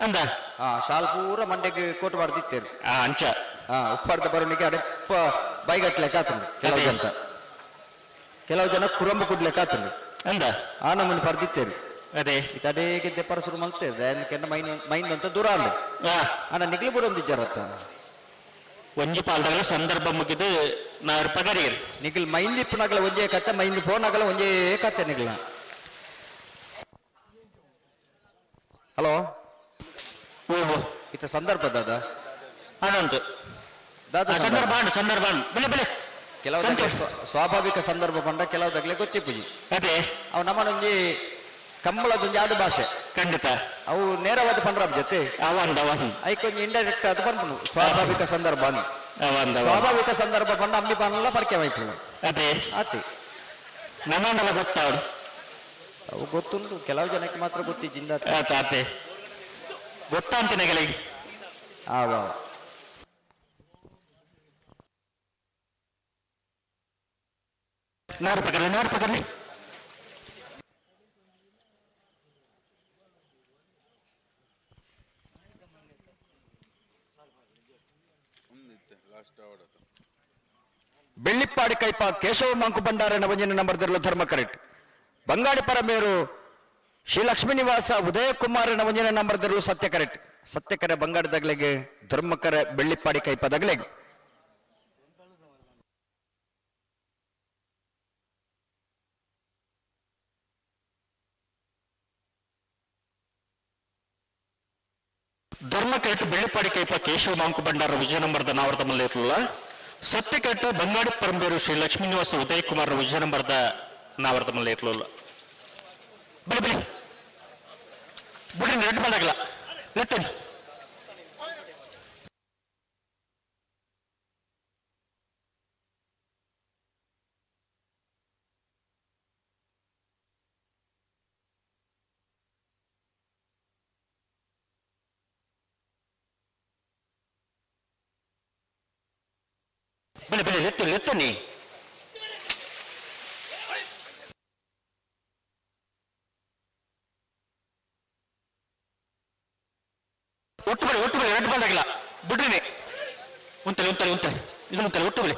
ಅಂದ ಹಾ ಶಾಲ್ ಪೂರ ಮಂಡೆಗೆ ಕೋಟು ಬಾರ್ದಿತ್ತೇರು ಅಂಚ ಹಾ ಉಪ್ಪಾರ್ದ ಬರೋಣಿಗೆ ಅಡೆಪ್ಪ ಬೈಗಟ್ಲೆಕ್ಕ ಆತಂಡು ಕೆಲವು ಜನ ಕೆಲವು ಜನ ಕುರಂಬು ಕುಡ್ಲೆಕ್ಕ ಆತಂಡು ಅಂದ ಆ ನಮ್ಮನ್ನು ಪರ್ದಿತ್ತೇರು ಅದೇ ಇತ್ತ ಅಡೇಗೆ ದೆಪ್ಪರ ಶುರು ಮಲ್ತೇವೆ ಕೆನ್ನ ಮೈನ್ ಮೈಂದ್ ಅಂತ ದೂರ ಅಲ್ಲ ಅಣ್ಣ ನಿಗ್ಲಿ ಬಿಡೊಂದಿಜ್ಜಾರತ್ತ ಒಂಜಿ ಪಾಲ್ದಾಗಲ ಸಂದರ್ಭ ಮುಗಿದು ನಾವ್ ಪಗರಿಯರ್ ನಿಖಿಲ್ ಮೈಂದ್ ಇಪ್ಪನಾಗಲ ಒಂಜೇ ಕತ್ತೆ ಮೈಂದ್ ಫೋನಾಗಲ ಒಂಜೇ ಕತ್ತೆ ನಿಖಿಲ. ಹಲೋ ಇತ್ತ ಸಂದರ್ಭ ದಾದಾ ಅನಂತ ದಾದಾ ಸಂದರ್ಭ ಸಂದರ್ಭ ಬೆಲೆ ಬೆಲೆ ಕೆಲವು ಸ್ವಾಭಾವಿಕ ಸಂದರ್ಭ ಪಂಡ ಕೆಲವು ದಗ್ಲೆ ಗೊತ್ತಿಪ್ಪುಜಿ ಅದೇ ಅವು ನಮ್ಮನೊಂಜಿ ಕಂಬಳದೊಂಜಿ ಆಡು ಭಾಷೆ ಖಂಡಿತ ಅವು ನೇರವಾದ ಪಂಡ್ರ ಜೊತೆ ಅವಂದ ಅವನ್ ಐಕೊಂಜಿ ಇಂಡೈರೆಕ್ಟ್ ಅದು ಪನ್ಪುನು ಸ್ವಾಭಾವಿಕ ಸಂದರ್ಭ ಅವಂದ ಸ್ವಾಭಾವಿಕ ಸಂದರ್ಭ ಪಂಡ ಅಂಬಿ ಪನ್ಲ ಪಡ್ಕೆ ಮೈಪುನು ಅದೇ ಆತಿ ನಮ್ಮಂಡಲ ಗೊತ್ತಾವಡು ಅವು ಗೊತ್ತುಂಟು ಕೆಲವು ಜನಕ್ಕೆ ಮಾತ್ರ ಗೊತ್ತಿಜ್ಜಿಂದ ಆತೆ ಗೊತ್ತಾಂತಿನ ಕೆಲಗೆ ಆವ ನಾರು ಪಕಡ್ಲಿ ನಾರು ಪಕಡ್ಲಿ ಬೆಳ್ಳಿಪ್ಪಾಡಿ ಕೈಪ ಕೇಶವ ಮಂಕು ಭಂಡಾರ ನವಂಜನ ನಂಬರ್ ದರ್ಲು ಧರ್ಮ ಕರೆಕ್ಟ್ ಬಂಗಾಡಿ ಪರಮೇರು ಶ್ರೀ ಲಕ್ಷ್ಮೀ ನಿವಾಸ ಉದಯ ಕುಮಾರನ ಒಂಜನೇ ನಂಬರ್ ದರ್ಲು ಸತ್ಯ ಕರೆಕ್ಟ್ ಸತ್ಯಕರೆ ಬಂಗಾರದಗ್ಲೆಗ್ ಧರ್ಮಕರ ಬೆಳ್ಳಿಪ್ಪಾಡಿ ಕೈಪದಗ್ಲೆಗ್ ಧರ್ಮಕರೆಟ್ ಬೆಳ್ಳಿಪಾಡಿ ಕೈಪ ಕೇಶವ ಮಾಂಕು ಭಂಡಾರ ವಿಜಯ ನಂಬರ್ದ ನಾವರ್ದ ಮಲ್ಲೇರ್ಲ ಸತ್ಯಕರೆಟ್ ಬಂಗಾಡಿ ಪರಂಬೇರು ಶ್ರೀ ಲಕ್ಷ್ಮೀನಿವಾಸ ಉದಯ್ ಕುಮಾರ್ ವಿಜಯ ನಂಬರ್ದ ನಾವರ್ದ ಮಲ್ಲೇರ್ಲ ಬಲಿ ಬಲಿ ಬುಡ್ರಿ ರೆಡ್ ಬಂದಾಗಲ್ಲ ಲೆತ್ತನಿ ಬಲಿ ಬಲಿ ಲೆತ್ತು ಲೆತ್ತನಿ ಒಟ್ಟು ಬಳಿ ಒಟ್ಟು ಬಳಿ ರೆಡ್ ಬಂದಾಗಲ್ಲ ಬಿಡ್ರಿನಿ ಉಂತಲೆ ಉಂತಲೆ ಉಂತಲೆ ಇದು ಉಂತಲೆ ಒಟ್ಟು ಬಳಿ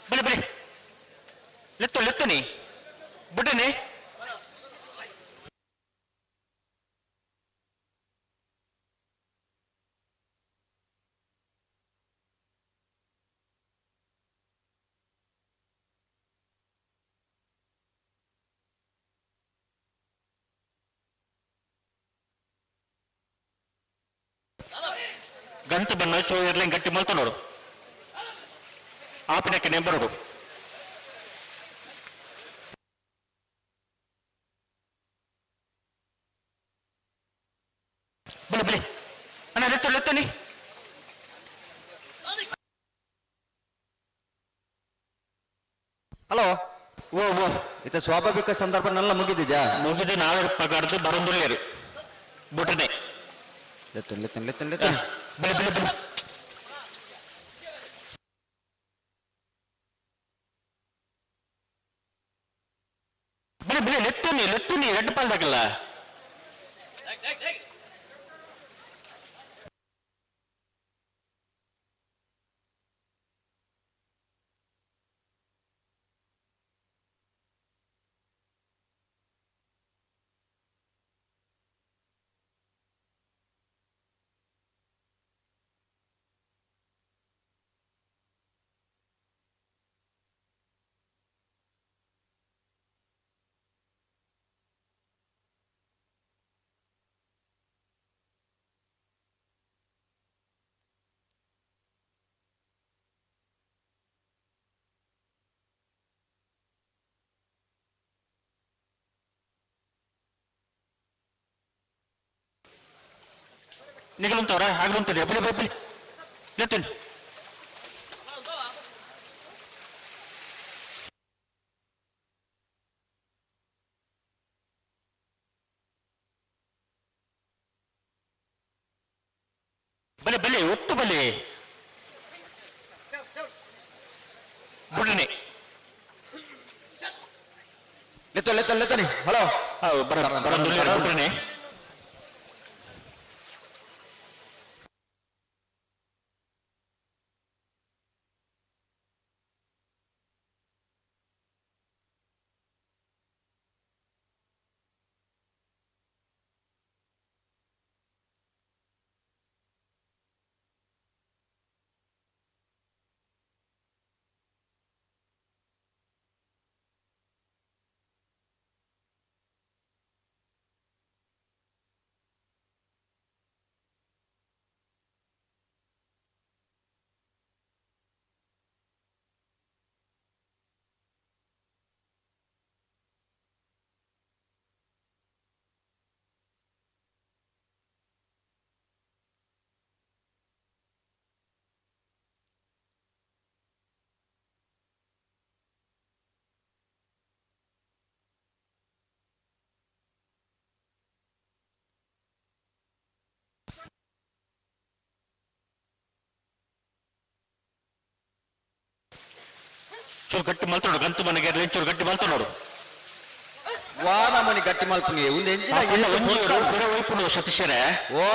ಬಲಿ ಬಲಿ ಲೆತ್ತು ಲೆತ್ತನಿ ಬಿಡ್ರಿನಿ ಗಂಟು ಬಣ್ಣ ಚೋ ಇರ್ಲಿ ಗಟ್ಟಿ ಮಲ್ತನೋಡು ಆಪಿನಕ್ಕೆ ನೆಂಬರೋಡು ಬಲಿ ಬಲಿ ಅಣ್ಣ ಲೆತ್ತು ಲೆತ್ತನಿ ಹಲೋ ಓ ಓ ಇತ ಸ್ವಾಭಾವಿಕ ಸಂದರ್ಭ ನಲ್ಲ ಮುಗಿದಿಜಾ ಮುಗಿದು ನಾವೇ ಪಗಾಡ್ದು ಬರಂದುಲ್ಲೇರು ಬುಟ್ಟನೆ ಲೆತ್ತನ್ ಲೆತ್ತನ್ ಲೆತ್ತನ್ ಲೆತ್ತನ್ ಬಲಿ ಬಲಿ ಬಲಿ ಬಲಿ ಬಲಿ ಲೆತ್ತುನಿ ಲೆತ್ತುನಿ ರೆಡ್ ಪಾಲ್ದಾಗಲ್ಲ ನಿಗಲುಂತವ್ರ ಆಗ್ಲುಂತದೆ ಬಲಿ ಬಲಿ ಬಲಿ ಲೆತ್ತುನಿ ಬಲಿ ಬಲಿ ಒಟ್ಟು ಬಲಿ ಬುಡನೆ ಲೆತ್ತ ಲೆತ್ತ ಲೆತ್ತನಿ ಹಲೋ ಬರ ಬರ ಚೂರು ಗಟ್ಟಿ ಮಲ್ತೋಡು ಗಂತು ಮನೆಗೆ ಇರ್ಲಿ ಚೂರು ಗಟ್ಟಿ ಮಲ್ತೋಡು. ವಾದ ಮನಿ ಗಟ್ಟಿ ಮಲ್ಪುನಿ ಒಂದು ಎಂಜಿನ ಒಂಜಿಯವರು ಪಿರ ಒಯ್ಪುಂಡು ಸತೀಶರೇ. ಓ.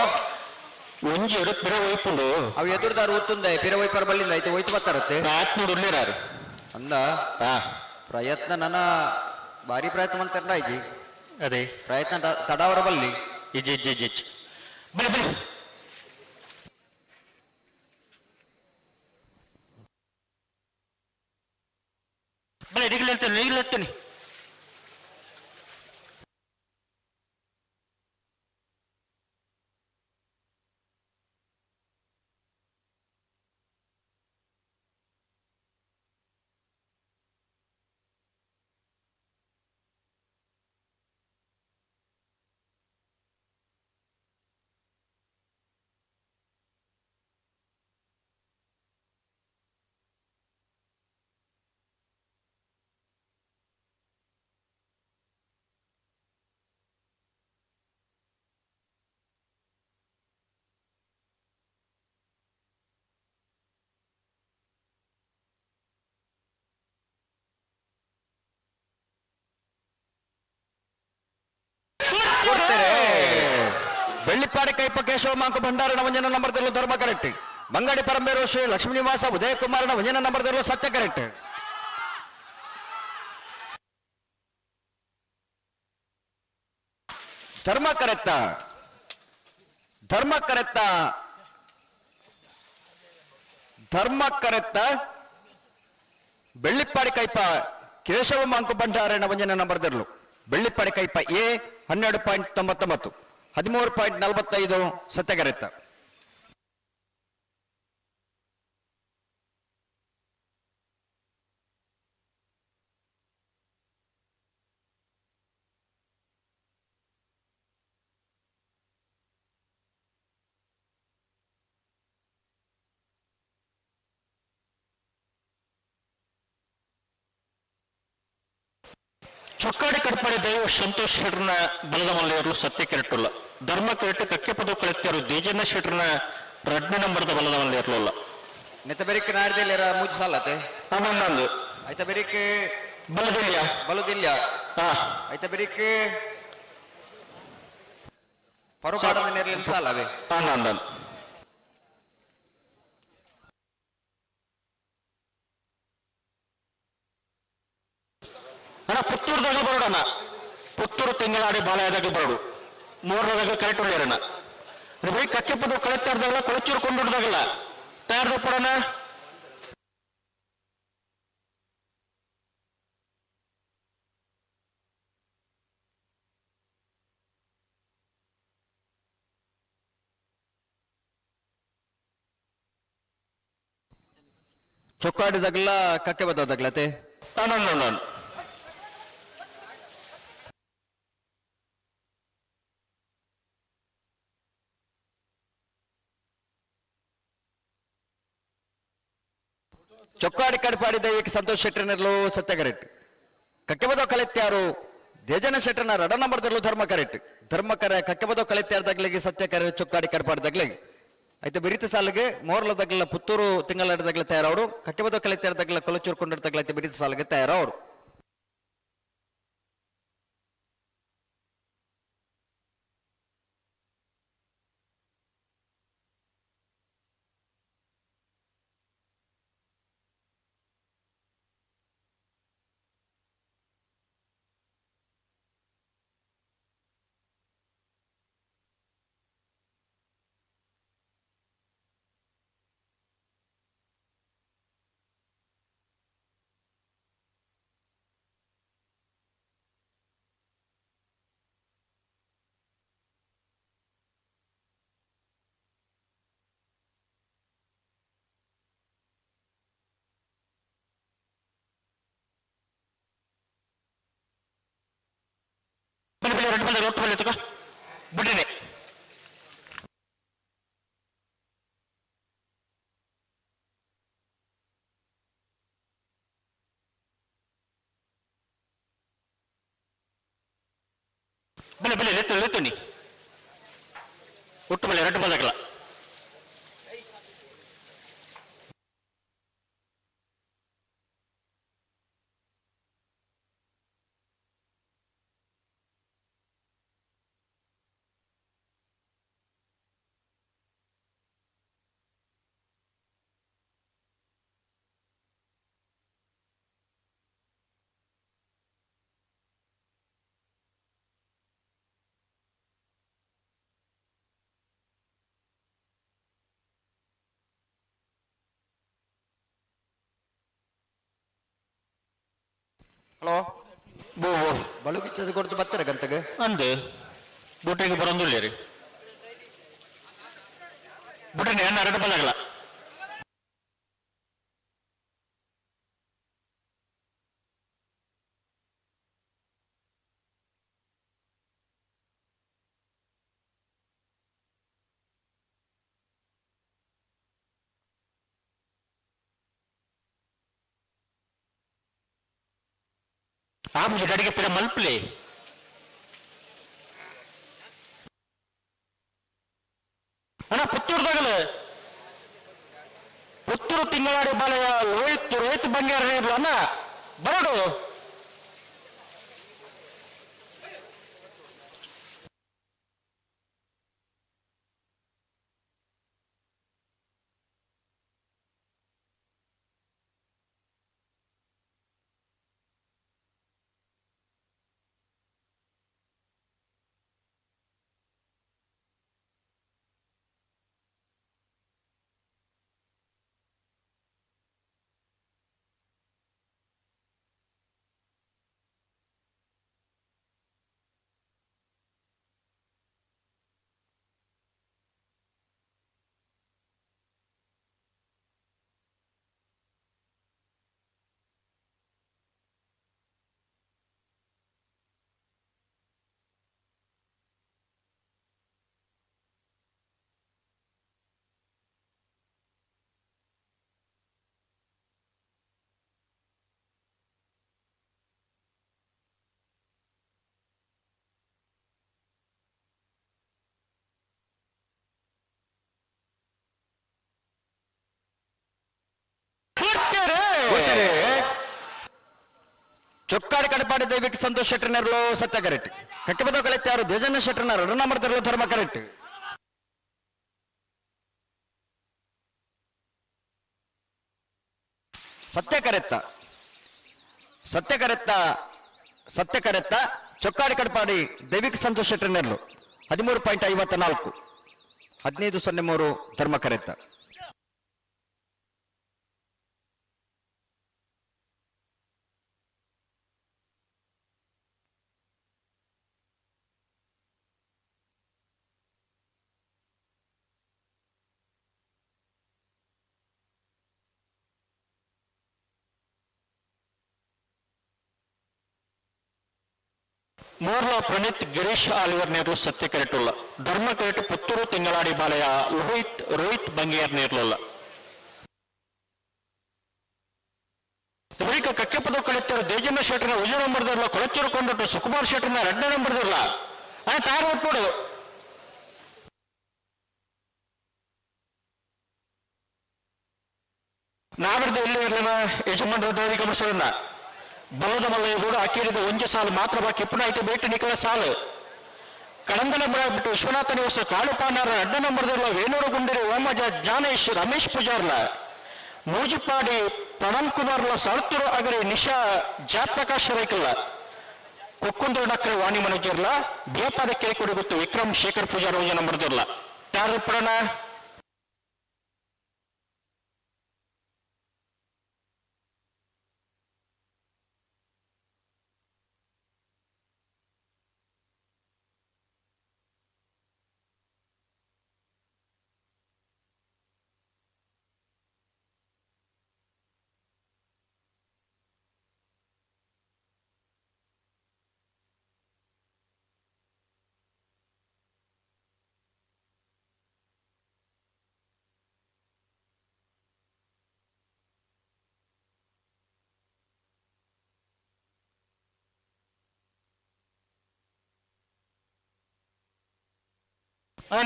ಒಂಜಿಯವರು ಪಿರ ಒಯ್ಪುಂಡು. ಅವು ಎದುರುದಾರು ಉತ್ತುಂದೆ ಪಿರ ಒಯ್ಪರ ಬಲ್ಲಿಂದ ಆಯ್ತು ಒಯ್ತು ಬರ್ತಾರತ್ತೆ. ಪ್ರಯತ್ನ ಉಳ್ಳೇರಾರು. ಅಂದ ಪ್ರಯತ್ನ ನನ್ನ ಭಾರಿ ಪ್ರಯತ್ನ ಮಾಡ್ತಾರ ಇಜ್ಜಿ. ಅದೇ. ಪ್ರಯತ್ನ ತಡವರ ಬಲ್ಲಿ. ಇಜ್ಜಿ ಇಜ್ಜಿ ಇಜ್ಜಿ ಇಜ್ಜಿ. ಬಲಿ ಬಲಿ. ಬಲಿ ನಿಗ್ಲು ಹೇಳ್ತೇನೆ ನಿಗ್ಲು ಹೇಳ್ತೇನೆ. ಕೊಡ್ತಾರೆ. ಬೆಳ್ಳಿಪ್ಪಾಡಿ ಕೈಪ ಕೇಶವ ಮಾಂಕು ಭಂಡಾರನ ಒಂಜನ ನಂಬರ್ದಲ್ಲೂ ಧರ್ಮ ಕರೆಕ್ಟ್. ಬಂಗಾಡಿ ಪರಂಬೇರು ಶ್ರೀ ಲಕ್ಷ್ಮೀ ನಿವಾಸ ಉದಯ ಕುಮಾರನ ಒಂಜನ ನಂಬರ್ದಲ್ಲೂ ಸತ್ಯ ಕರೆಕ್ಟ್. ಧರ್ಮ ಕರೆಕ್ತ, ಧರ್ಮ ಕರೆಕ್ತ, ಧರ್ಮ ಕರೆಕ್ತ. ಬೆಳ್ಳಿಪ್ಪಾಡಿ ಕೈಪ ಕೇಶವ ಮಾಂಕು ಭಂಡಾರನ ಒಂಜನ ನಂಬರ್ದಲ್ಲೂ ಬೆಳ್ಳಿಪ್ಪಾಡಿ ಕೈಪ ಎ 12.99, 13.45 ಸತ್ಯಗರೆತ್ತ. ಚೊಕ್ಕಾಡಿ ಕಡ್ಪಾಡಿ ದೈವ ಸಂತೋಷ್ ಶೆಟ್ರನ ಬಲದ ಮಲ್ಲೆಯವರು ಸತ್ಯ ಕೆರಟುಲ್ಲ. ಧರ್ಮ ಕೆರಟು ಕಕ್ಕೆ ಪದ ಕಳೆತ್ತಾರು ದೇಜಣ್ಣ ಶೆಟ್ರನ ರಡ್ನ ನಂಬರ್ದ ಬಲದ ಮಲ್ಲೆಯರ್ಲುಲ್ಲ. ನೆತ್ತ ಬೆರಿಕ್ ನಾಡ್ದಿಲ್ಲ ಮೂಜಿ ಸಾಲತೆ. ಆನಂದು. ಆಯ್ತ ಬೆರಿಕ್ ಬಲದಿಲ್ಲ. ಬಲದಿಲ್ಲ. ಆಯ್ತ ಬೆರಿಕ್ ಪರುಪಾಡದ ನೆರಳಿನ ಸಾಲವೇ. ಆನಂದ. ಅಣ್ಣ ಪುತ್ತೂರ್ದಾಗ ಬರೋಡಣ್ಣ, ಪುತ್ತೂರು ತಿಂಗಳಾಡಿ ಬಾಳೆದಾಗ ಬರೋಡು ಮೂರನೇದಾಗ ಕರೆಕ್ಟ್ ಒಳ್ಳೆಯರಣ್ಣ. ಬರೀ ಕಕ್ಕೆ ಪದ ಕಳೆತ್ತಾರ್ದಾಗಲ್ಲ ಕೊಳಚೂರು ಕೊಂಡಿಡ್ದಾಗಲ್ಲ ತಯಾರ್ದ ಪಡೋಣ. ಚೊಕ್ಕಾಡಿದಾಗಲ ಕಕ್ಕೆ ಬದ್ದೋದಾಗ್ಲತೆ. ಆನಂದ. ಚೊಕ್ಕಾಡಿ ಕಡ್ಪಾಡಿ ದೈವಿಕ ಸಂತೋಷ್ ಶೆಟ್ಟರ್ನೆಲ್ಲೂ ಸತ್ಯ ಕರೆಕ್ಟ್. ಕಕ್ಕೆಬದ ಕಲೆತ್ಯಾರು ದೇಜನ ಶೆಟ್ಟರ್ನ ರಡ ನಂಬರ್ದಲ್ಲೂ ಧರ್ಮ ಕರೆಕ್ಟ್. ಧರ್ಮ ಕರೆ ಕಕ್ಕೆಬದ ಕಲೆತ್ಯಾರದಾಗ್ಲಿಗೆ ಸತ್ಯ ಕರೆ ಚೊಕ್ಕಾಡಿ ಕಡ್ಪಾಡಿದಾಗ್ಲಿಗೆ ಆಯ್ತು ಬಿರಿತ ಸಾಲಿಗೆ ಮೋರ್ಲದಾಗಲ ಪುತ್ತೂರು ತಿಂಗಳಾಡದಾಗಲ ತಯಾರವರು ಕಕ್ಕೆಬದ ಕಲೆತ್ಯಾರದಾಗಲ ಕೊಲಚೂರು ಕೊಂಡಿರ್ದಾಗಲ ಐತೆ ಬಿರಿತ ಸಾಲಿಗೆ ತಯಾರವರು. ಬಲಿ ಬಲಿ ಎರಡು ಬಲಿ ಒಟ್ಟು ಬಲಿ ತಗೋ ಬಿಟ್ಟಿನಿ. ಬಲಿ ಬಲಿ ಲೆತ್ತು ಲೆತ್ತುನಿ ಒಟ್ಟು ಬಲಿ ಎರಡು ಬಲಗಲ್ಲ. ಹಲೋ ಬೋ ಬಳುಕಿಚ್ಚದ ಕೊಡ್ತು ಬತ್ತಾರೆ ಗಂತಗೆ ಅಂದು ಬೂಟೆಗೆ ಬರೊಂದುಲ್ಲೇರಿ ಬುಟನೆ ಅಣ್ಣ ಎರಡು ಬಲ್ಲಗಲ. ಆ ಮುಂಚೆ ಗಡಿಗೆ ಪಿರ ಮಲ್ಪ್ಲೆ. ಅಣ್ಣ ಪುತ್ತೂರ್ದಾಗಲ ಪುತ್ತೂರು ತಿಂಗಳಾಡಿ ಬಾಲಯ ಲೋಹಿತ್ ರೋಹಿತ್ ಬಂಗಾರ ಅಣ್ಣ ಬರಡು. ಚೊಕ್ಕಾಡಿ ಕಡಪಾಡಿ ದೈವಿಕ ಸಂತೋಷ್ ಶೆಟ್ಟರ್ನರ್ಲು ಸತ್ಯ ಕರೆಕ್ಟ್. ಕಕ್ಕೆಬದ ಕಳೆತ್ತಾರು ದೇಜಣ್ಣ ಶೆಟ್ಟರ್ನರ್ ರಣ ಮಾಡ್ತಿರಲು ಧರ್ಮ ಕರೆಕ್ಟ್. ಸತ್ಯ ಕರೆತ್ತ ಸತ್ಯ ಕರೆತ್ತ ಸತ್ಯ ಕರೆತ್ತ ಚೊಕ್ಕಾಡಿ ಕಡಪಾಡಿ ದೈವಿಕ ಸಂತೋಷ್ ಶೆಟ್ಟರ್ನರ್ಲು 13.54 15.03 ಧರ್ಮ ಕರೆತ್ತ. ಮೂರ್ಲ ಪ್ರಣೀತ್ ಗಿರೀಶ್ ಆಲಿವರ್ ನೇರ್ಲು ಸತ್ಯ ಕರೆಟುಲ್ಲ. ಧರ್ಮ ಕರೆಟು ಪುತ್ತೂರು ತಿಂಗಳಾಡಿ ಬಾಲಯ ಲೋಹಿತ್ ರೋಹಿತ್ ಬಂಗೇರ್ ನೇರ್ಲುಲ್ಲ. ಬಳಿಕ ಕಕ್ಕೆಪದ ಕಳಿತರು ದೇಜಣ್ಣ ಶೆಟ್ಟರ್ನ ಉಜ ನಂಬರ್ದಿರ್ಲ ಕೊಳಚೂರು ಕೊಂಡಟ್ಟು ಸುಕುಮಾರ್ ಶೆಟ್ಟರ್ನ ಎರಡನೇ ನಂಬರ್ದಿರ್ಲ ಅಣ್ಣ ಟೈರ್ ಒಟ್ಬಿಡು. ನಾವಿರ್ದ ಇಲ್ಲಿ ಇರ್ಲಿನ ಯಜಮಾನರ ದೈವಿಕ ಗಮನಿಸೋದನ್ನ ಬಲದ ಮಲ್ಲಯ್ಯ ಅಕ್ಕೇರಿದ ಒಂಜೆ ಸಾಲು ಮಾತ್ರ ಬಾಕಿ ಪುನಃ ಬೇಟೆ ನಿಖರ ಸಾಲು. ಕಡಂದಲ ಬಿಟ್ಟು ವಿಶ್ವನಾಥ ನಿವಾಸ ಕಾಳುಪಾನಾರ ಅಡ್ಡ ನಂಬರ್ದಿರ್ಲ ವೇಣೂರು ಗುಂಡಿರಿ ಓಮಜ ಜ್ಞಾನೇಶ್ ರಮೇಶ್ ಪೂಜಾರ್ಲ ಮೂಜಿಪಾಡಿ ಪ್ರಣಮ್ ಕುಮಾರ್ಲ ಸರ್ತೂರು ಅಗರಿ ನಿಶಾ ಜಯಪ್ರಕಾಶ್ ರೈಕಲ್ಲ ಕೊಕ್ಕುಂದೂರು ನಕ್ರೆ ವಾಣಿ ಮನೋಜರ್ಲ ಬೇಪಾದ ಕೆರೆಕೊಡಿ ಗೊತ್ತು ವಿಕ್ರಮ್ ಶೇಖರ್ ಪೂಜಾರ್ ಒಂಜೆ ನಂಬರ್ದಿರ್ಲ ಯಾರು ಪಡಣ.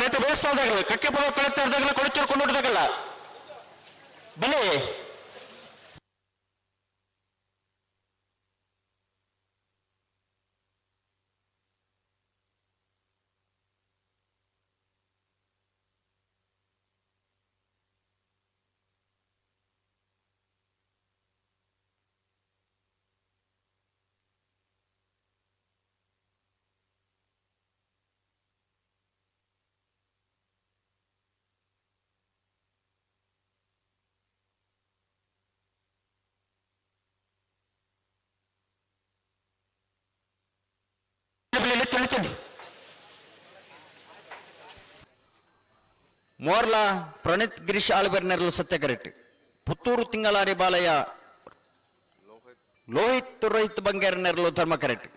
ನೆಟ್ಟು ಬೇಸಾದಾಗಲ್ಲ ಕಕ್ಕೆ ಪದ ಕಳೆಕ್ಟರ್ದಾಗಲ್ಲ ಕೊಳಚೂರು ಕೊಂಡೋಟದಾಗಲ್ಲ ಬಲಿ. ಮೋರ್ಲಾ ಪ್ರಣೀತ್ ಗಿರೀಶ್ ಆಳ್ಬೆರ್ನೆರ್ಲು ಸತ್ಯ ಕರೆಕ್ಟ್. ಪುತ್ತೂರು ತಿಂಗಳಾರಿ ಬಾಲಯ್ಯ ಲೋಹಿತ್ ರೋಹಿತ್ ಬಂಗೇರ್ನೆರ್ಲು ಧರ್ಮ ಕರೆಕ್ಟ್.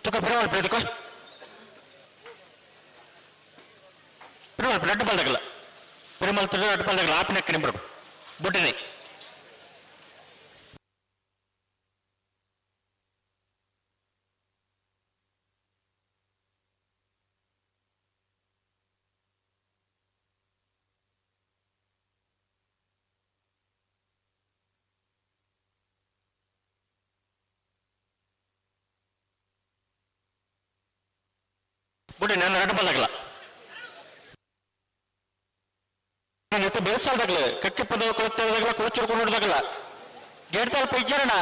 ತುಕ ಬಿರವಾಲ್ ಪ್ರೇತಕ ಬಿರವಾಲ್ ரெண்டு பால் பெருமாள் திரு ரெண்டு பால் ஆப்பினக்கு நிம்பரும் புட்டினை ಬುಡಿ ನಾನು ಎರಡು ಬಲ್ಲಗಲ ನಾನು ಬೇಲ್ಸಾಲ್ದಾಗಲ ಕಕ್ಕಿ ಪದ ಕೊಳತ್ತಾಗಲ ಕೋಚರ್ಕೊಂಡು ನೋಡಿದಾಗಲ ಗೇಟ್ ತಲ್ಪ ಇಜ್ಜರಣ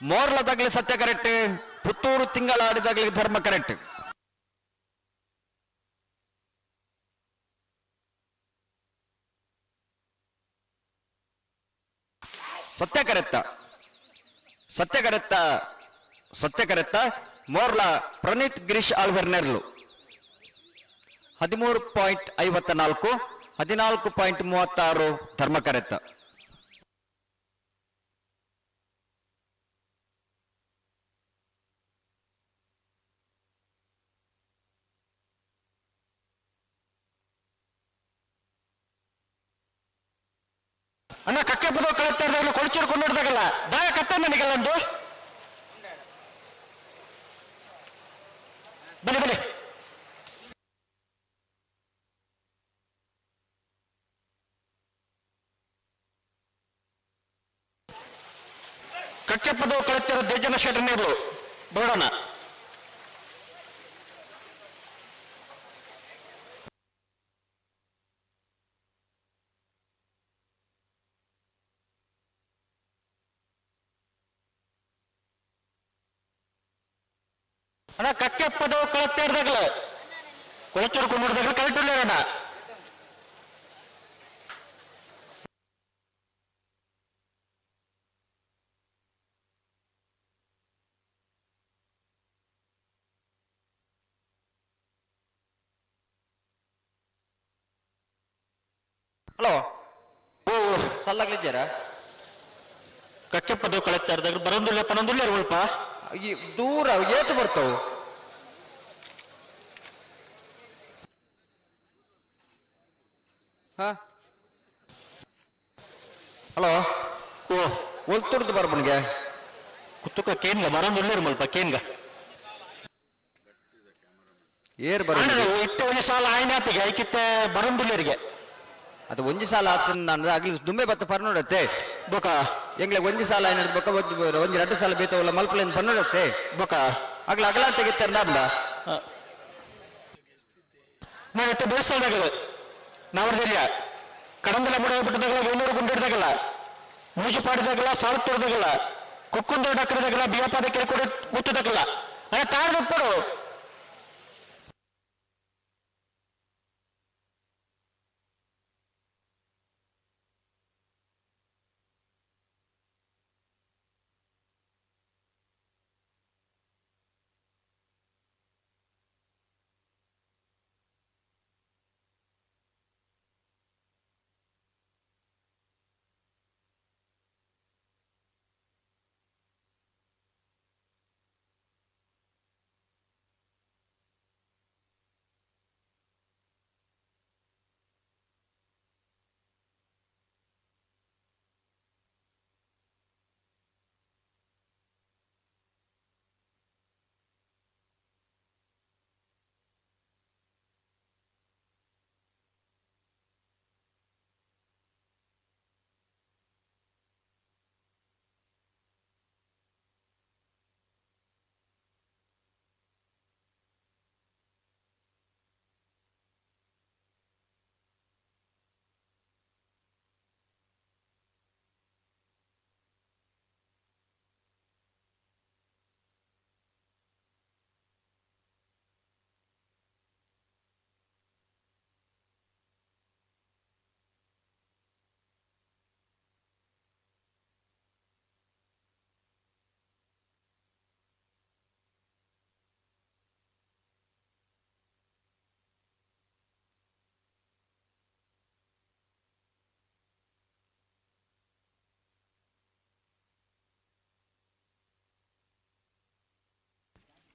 ಮೋರ್ಲದಾಗ್ಲಿ ಸತ್ಯ ಕರೆಕ್ಟ್, ಪುತ್ತೂರು ತಿಂಗಳಾಡಿದಾಗ್ಲಿ ಧರ್ಮ ಕರೆಕ್ಟ್. ಸತ್ಯ ಕರೆಕ್ತ, ಸತ್ಯ ಕರೆಕ್ತ, ಸತ್ಯ ಕರೆಕ್ತ. ಮೋರ್ಲ ಪ್ರಣೀತ್ ಗಿರೀಶ್ ಆಳ್ವೆರ್ನೆರ್ಲು 13.54, 14.36 ಧರ್ಮ ಕರೆಕ್ತ. ಅಣ್ಣ ಕಕ್ಕೆ ಬದೋ ಕಳತ್ತಾರ್ದಾಗಲ ಕೊಳಚೂರು ಕೊಂಡೋಡ್ದಾಗಲ್ಲ ದಾಯ ಕತ್ತ ನನಗೆಲ್ಲಂದು ಬನ್ನಿ ಬನ್ನಿ. ಕಕ್ಕೆ ಪದವು ಕಳತ್ತಿರೋ ದೇಜನ ಶೆಟ್ಟರ್ನೇರು ಬರೋಣ. ಅಣ್ಣ ಕಕ್ಕೆ ಪದವು ಕಳತ್ತಾರ್ದಾಗಲ ಕೊಳಚೂರು ಕೊಂಡೋಡ್ದಾಗಲ ಕರೆಕ್ಟ್ ಅಣ್ಣ. ಹಲೋ, ಓ ಸಲ್ಲಾಗ್ಲಿದ್ದೀರಾ? ಕಕ್ಕೆ ಪದವು ಕಳತ್ತಾರ್ದಾಗ ಬರೋದಿಲ್ಲ ಪನೊಂದುಲ್ಲ ಉಲ್ಪ ಈ ದೂರ ಏತು ಬರ್ತಾವು? ಹಾ ಹಲೋ, ಓ ಒಲ್ತುರ್ದು ಬರ್ಬನಿಗೆ ಕುತ್ತುಕ ಕೇನ್ಗ ಬರೋದಿಲ್ಲ ಮುಲ್ಪ ಕೇನ್ಗ ಏರ್ ಬರ ಇಟ್ಟ ಒಂಜಿ ಸಾಲ ಆಯ್ನಾತಿಗೆ ಐಕಿತ್ತ ಬರೋದಿಲ್ಲರಿಗೆ ಅದು ಒಂಜಿ ಸಾಲ ಆತನ ನಾನು ಆಗ್ಲಿ ದುಂಬೆ ಬತ್ತ ಪರ್ನೋಡತ್ತೆ ಬೊಕ ಎಂಗ್ಲೆ ಒಂಜಿ ಸಾಲ ಏನಿಡ್ದು ಬೊಕ ಒಂಜಿ ಎರಡು ಸಾಲ ಬೇತವಲ್ಲ ಮಲ್ಪಲೇನು ಪನ್ನೋಡತ್ತೆ ಬೊಕ ಆಗ್ಲ ಅಗಲ ತೆಗಿತಾರೆ ನಾಬ್ಲ ನಾನು ಇಟ್ಟು ಬೇಸಲ್ದಾಗಲು ನಾವರ್ದಿಲ್ಲ ಕಡಂದಲ ಬುಡ ಬಿಟ್ಟದಾಗಲ ವೇಣೂರು ಗುಂಡಿಡ್ದಾಗಲ್ಲ ಮೂಜುಪಾಡಿದಾಗಲ ಸಾಲ್ತೋರ್ದಾಗಲ್ಲ ಕುಕ್ಕುಂದ ಡಕ್ಕರದಾಗಲ ಬಿಯಪಾದ ಕೆರೆಕೊಡಿ ಮುತ್ತದಾಗಲ್ಲ ಅಣ್ಣ ತಾರದಪ್ಪಡು.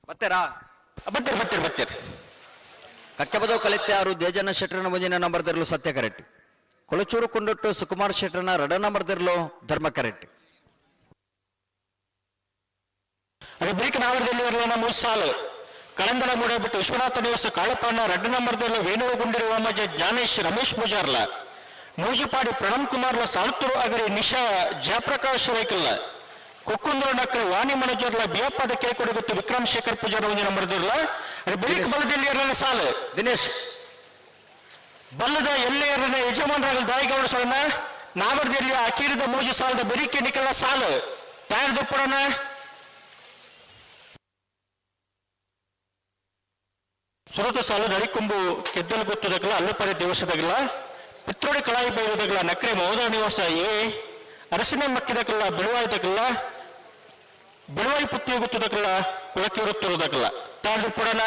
ಬತ್ತೆರಾ? ಬತ್ತೆರ್ ಬತ್ತೆರ್ ಬತ್ತೆರ್. ಕಕ್ಕೆಬದೋ ಕಲಿತ್ಯಾರು ದೇಜನ ಶೆಟ್ಟರನ ಮುಂದಿನ ನಂಬರ್ ದಿರಲು ಸತ್ಯ ಕರೆಕ್ಟ್. ಕೊಳಚೂರು ಕುಂಡೊಟ್ಟು ಸುಕುಮಾರ್ ಶೆಟ್ಟರನ ರಡ ನಂಬರ್ ದಿರಲು ಧರ್ಮ ಕರೆಕ್ಟ್. ಅದೇ ಬ್ರೇಕ್ ನಾವರದಲ್ಲಿ ಇರಲಿಲ್ಲ 3 ಸಾಲು. ಕಳಂದಲ ಮೂಡಬಿಟ್ಟು ವಿಶ್ವನಾಥ ನಿವಾಸ ಕಾಳಪ್ಪಣ್ಣ ರಡ್ಡು ನಂಬರ್ದಲ್ಲಿ ವೇಣು ಗುಂಡಿರುವ ಮಜ ಜ್ಞಾನೇಶ್ ರಮೇಶ್ ಪೂಜಾರ್ಲ ಮೂಜಿಪಾಡಿ ಪ್ರಣಮ್ ಕುಮಾರ್ಲ ಸಾಳ್ತೂರು ಅಗರಿ ನಿಶಾ ಜಯಪ್ರಕಾಶ್ ರೈಕಲ್ಲ ಕೊಕ್ಕುಂದ್ರ ನಕ್ರೆ ವಾಣಿ ಮನೋಜರ್ಲ ಬಿಯಪ್ಪದ ಕೇಳ್ಕೊಡಗುತ್ತು ವಿಕ್ರಮ್ ಶೇಖರ್ ಪೂಜಾರ್ ಒಂದು ನಂಬರ್ ದಿರ್ಲ. ಅದೇ ಬೆಳಿಕ್ ಬಲದಲ್ಲಿ ಇರಲಿಲ್ಲ ಸಾಲು. ದಿನೇಶ್ ಬಲ್ಲದ ಎಲ್ಲೇ ಎರಡನೇ ಯಜಮಾನರಾಗಲು ದಾಯಿಗೌಡ ಸೊನ್ನ ನಾವರ್ದಲ್ಲಿ ಅಕೀರಿದ ಮೂಜು ಸಾಲದ ಬೆರಿಕೆ ನಿಕಲ ಸಾಲು ತಯಾರಿದಪ್ಪಡನ ಸುರತ ಸಾಲು ನರಿಕೊಂಬು ಕೆದ್ದಲು ಗೊತ್ತದಗಲ ಅಲ್ಲಪರೆ ದೇವಸದಗಲ ಪಿತ್ರೋಡಿ ಕಳಾಯಿ ಬೈದಗಲ ನಕ್ರೆ ಮಹೋದರ ನಿವಾಸ ಎ ಅರಸಿನ ಮಕ್ಕಿದಕಲ್ಲ ಬಿಳುವಾಯ್ದಕಲ್ಲ ಬಿಳುವಾಯಿ ಪುತ್ತಿ ಗೊತ್ತದಕಲ್ಲ ಕುಳಕಿರುತ್ತಿರುವುದಕ್ಕಲ್ಲ ತಯಾರಿದಪ್ಪಡನ.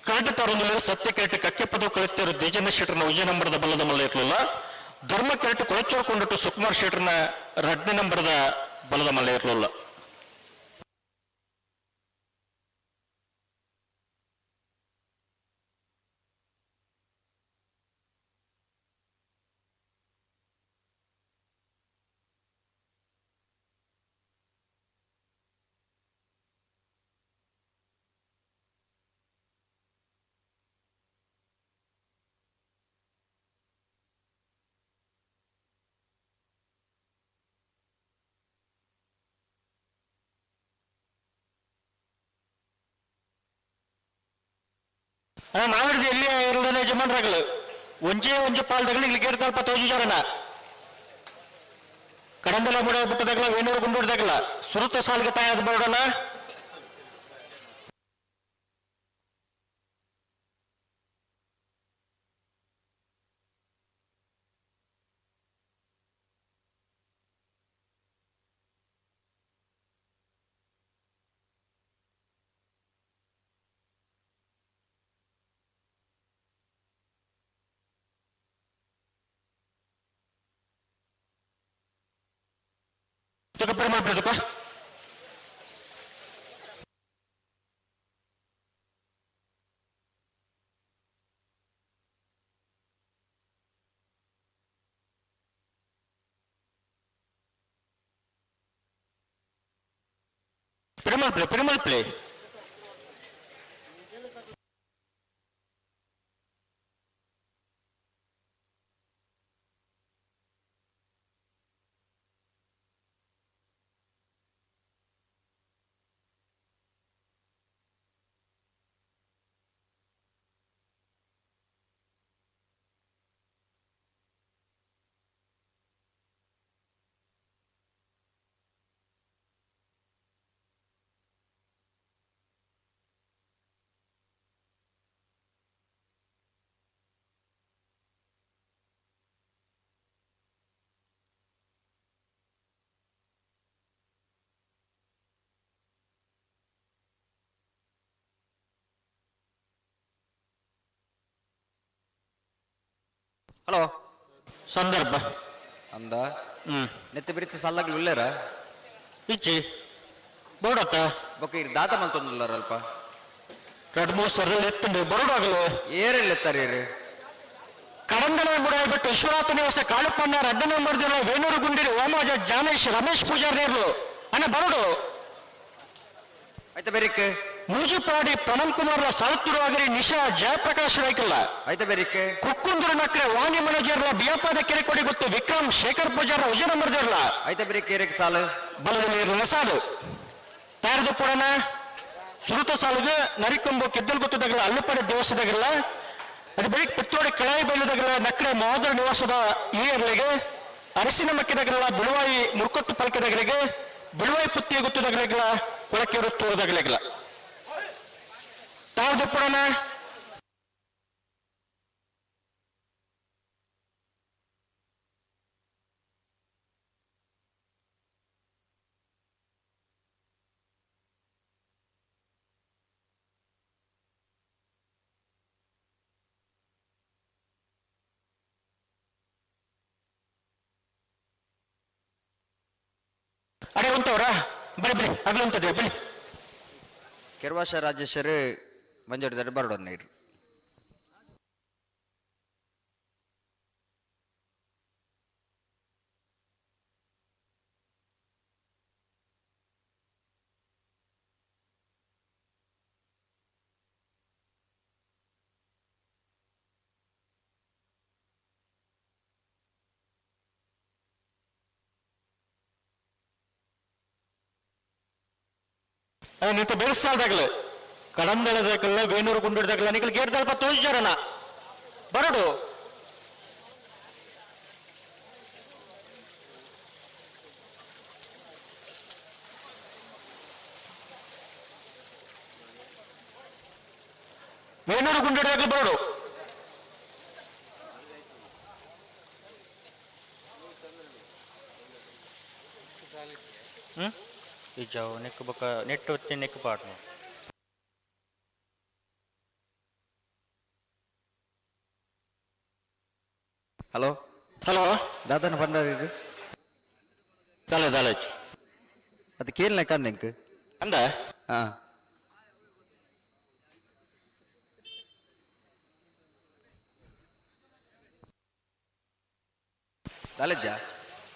ಕರೆಕ್ಟ್ ತರೊಂದು ಸತ್ಯ ಕರೆಕ್ಟ್ ಕಕ್ಕೆಪದ ಕಲೆಕ್ಟರ್ ದೇಜನ ಶೆಟ್ಟರ್ನ ವಿಜಯ ನಂಬರದ ಬಲದ ಮಲ್ಲ ಇರಲಿಲ್ಲ. ಧರ್ಮ ಕರೆಕ್ಟ್ ಕೊಳಚೂರು ಕೊಂಡಿಟ್ಟು ಸುಕುಮಾರ್ ಶೆಟ್ಟರ್ನ ರಡ್ನೇ ನಂಬರದ ಬಲದ ಮಲ್ಲ ಇರಲಿಲ್ಲ. ನಾವಿಡ್ದು ಎಲ್ಲಿ ಎರಡನೇ ಯಜಮಾನ್ರಾಗಲು ಒಂಜೇ ಒಂಜು ಪಾಲ್ದಗಲು ಇಲ್ಲಿ ಗೇಟ್ ತಲ್ಪ ತೋಜುಜಾರನ ಕಡಂಬಲ ಮುಡ ಬಿಟ್ಟದಾಗಲ ವೇಣೂರು ಗುಂಡೂರ್ದಾಗಲ ಸುರುತ ಸಾಲಿಗೆ ತಾಯದ ಬರೋಣ. Perumal ಪ್ರದಕ Perumal play Perumal play. Hello ಸಂದರ್ಭ ಅಂದ ನೆತ್ತೆ ಬಿರಿತ ಸಲ್ಲಗ್ಲು ಉಲ್ಲೇರ ಇಚ್ಚಿ ಬೋಡತ್ತ ಬೊಕ್ಕ ಇರ್ ದಾತ ಮಲ್ತೊಂದುಲ್ಲಾರ ಅಲ್ಪ ಎರಡು ಮೂರು ಸರ್ ಎತ್ತಂಡು ಬರೋಡಾಗಲು ಏರೆಲ್ಲ ಎತ್ತಾರೆ ಏರು ಕಡಂದಲ ಬಿಟ್ಟು ವಿಶ್ವನಾಥ ನಿವಾಸ ಕಾಳುಪಣ್ಣ ರಡ್ಡ ನಂಬರ್ ದಿನ ವೇಣೂರು ಗುಂಡಿರಿ ಓಮಾಜ ಜಾನೇಶ್ ರಮೇಶ್ ಪೂಜಾರಿ ನೇರ್ಲು ಅಣ್ಣ ಬರೋಡು ಆಯ್ತಾ ಬೇರಿಕ್ ಮೂಜುಪಾಡಿ ಪ್ರಣಮ್ ಕುಮಾರ್ ಸಾಳುತ್ತಿರುವಾಗರಿ ನಿಶಾ ಜಯಪ್ರಕಾಶ್ ರೈಕಲ್ಲ ಆಯ್ತಾ ಬೇರಿಕ್ ಕುಕ್ಕುಂದೂರು ನಕ್ರೆ ವಾಣಿ ಮನೋಜರ್ಲ ಬಿಯಪಾದ ಕೆರೆಕೊಡಿ ಗೊತ್ತು ವಿಕ್ರಮ್ ಶೇಖರ್ ಪೂಜಾರ ಉಜಯ ನಂಬರ್ ದೇರ್ಲ ಆಯ್ತಾ ಬೇರಿಕ್ ಏರಿಕ್ ಸಾಲು ಬಲದಲ್ಲಿ ಇರಲಿಲ್ಲ ಸಾಲು ತಯಾರದು ಪುಡನ ಸುರುತ ಸಾಲುಗೆ ನರಿಕೊಂಬು ಕೆದ್ದಲ್ ಗೊತ್ತದಾಗಲ್ಲ ಅಲ್ಲುಪಡೆ ದೇವಸ್ಥಾನದಾಗಲ್ಲ ಅದು ಬೆಳಿಗ್ಗೆ ಪುತ್ತೋಡಿ ಕಳಾಯಿ ಬೈಲದಾಗಲ್ಲ ನಕ್ರೆ ಮಹೋದರ ನಿವಾಸದ ಈ ಅರ್ಲಿಗೆ ಅರಸಿನ ಮಕ್ಕಿದಾಗಲ್ಲ ಬಿಳುವಾಯಿ ಮುರ್ಕೊತ್ತು ಪಲ್ಕದಾಗಲಿಗೆ ಬಿಳುವಾಯಿ ಪುತ್ತಿಯ ಗೊತ್ತದಾಗಲಿಲ್ಲ ಕೊಳಕೆರು ತೋರದಾಗಲಿಲ್ಲ ತಾವು ಪುಡನ. ಅಡೆ ಉಂಟವ್ರಾ ಬರಿ ಬರಿ ಅಗಲ ಉಂಟದೆ ಬಲಿ. ಕೆರ್ವಾಶ ರಾಜೇಶ್ವರಿ ಮಂಜೋಡಿ ಬರಡೋನ್ ನೀರು. ನಿಂತ ಬೆಳೆಸಾಲ್ದಾಗಲು ಕಡಂದಳದಾಗಲ್ಲ ವೇಣೂರು ಗುಂಡಿಡ್ದಾಗಲ್ಲ ನಿಕಲ್ ಗೇಟ್ ದಲ್ಪ ತೋಜಿಜಾರಣ ಬರಡು. ವೇಣೂರು ಗುಂಡಿಡ್ದಾಗಲು ಬರಡು. ಇಜ್ಜಾವು ನೆಕ್ ಬೊಕ ನೆಟ್ ಒತ್ತಿ ನೆಕ್ ಪಾಡ್ನು. ಹಲೋ ಹಲೋ ದಾದನ ಪಂಡಾರಿ ದಾಲೆ ದಾಲೆ. ಅದು ಕೇಳನೆ ಕಣ್ಣೆಂಕ್ ಅಂದ. ಹಾ ದಾಲೆಜ್ಜ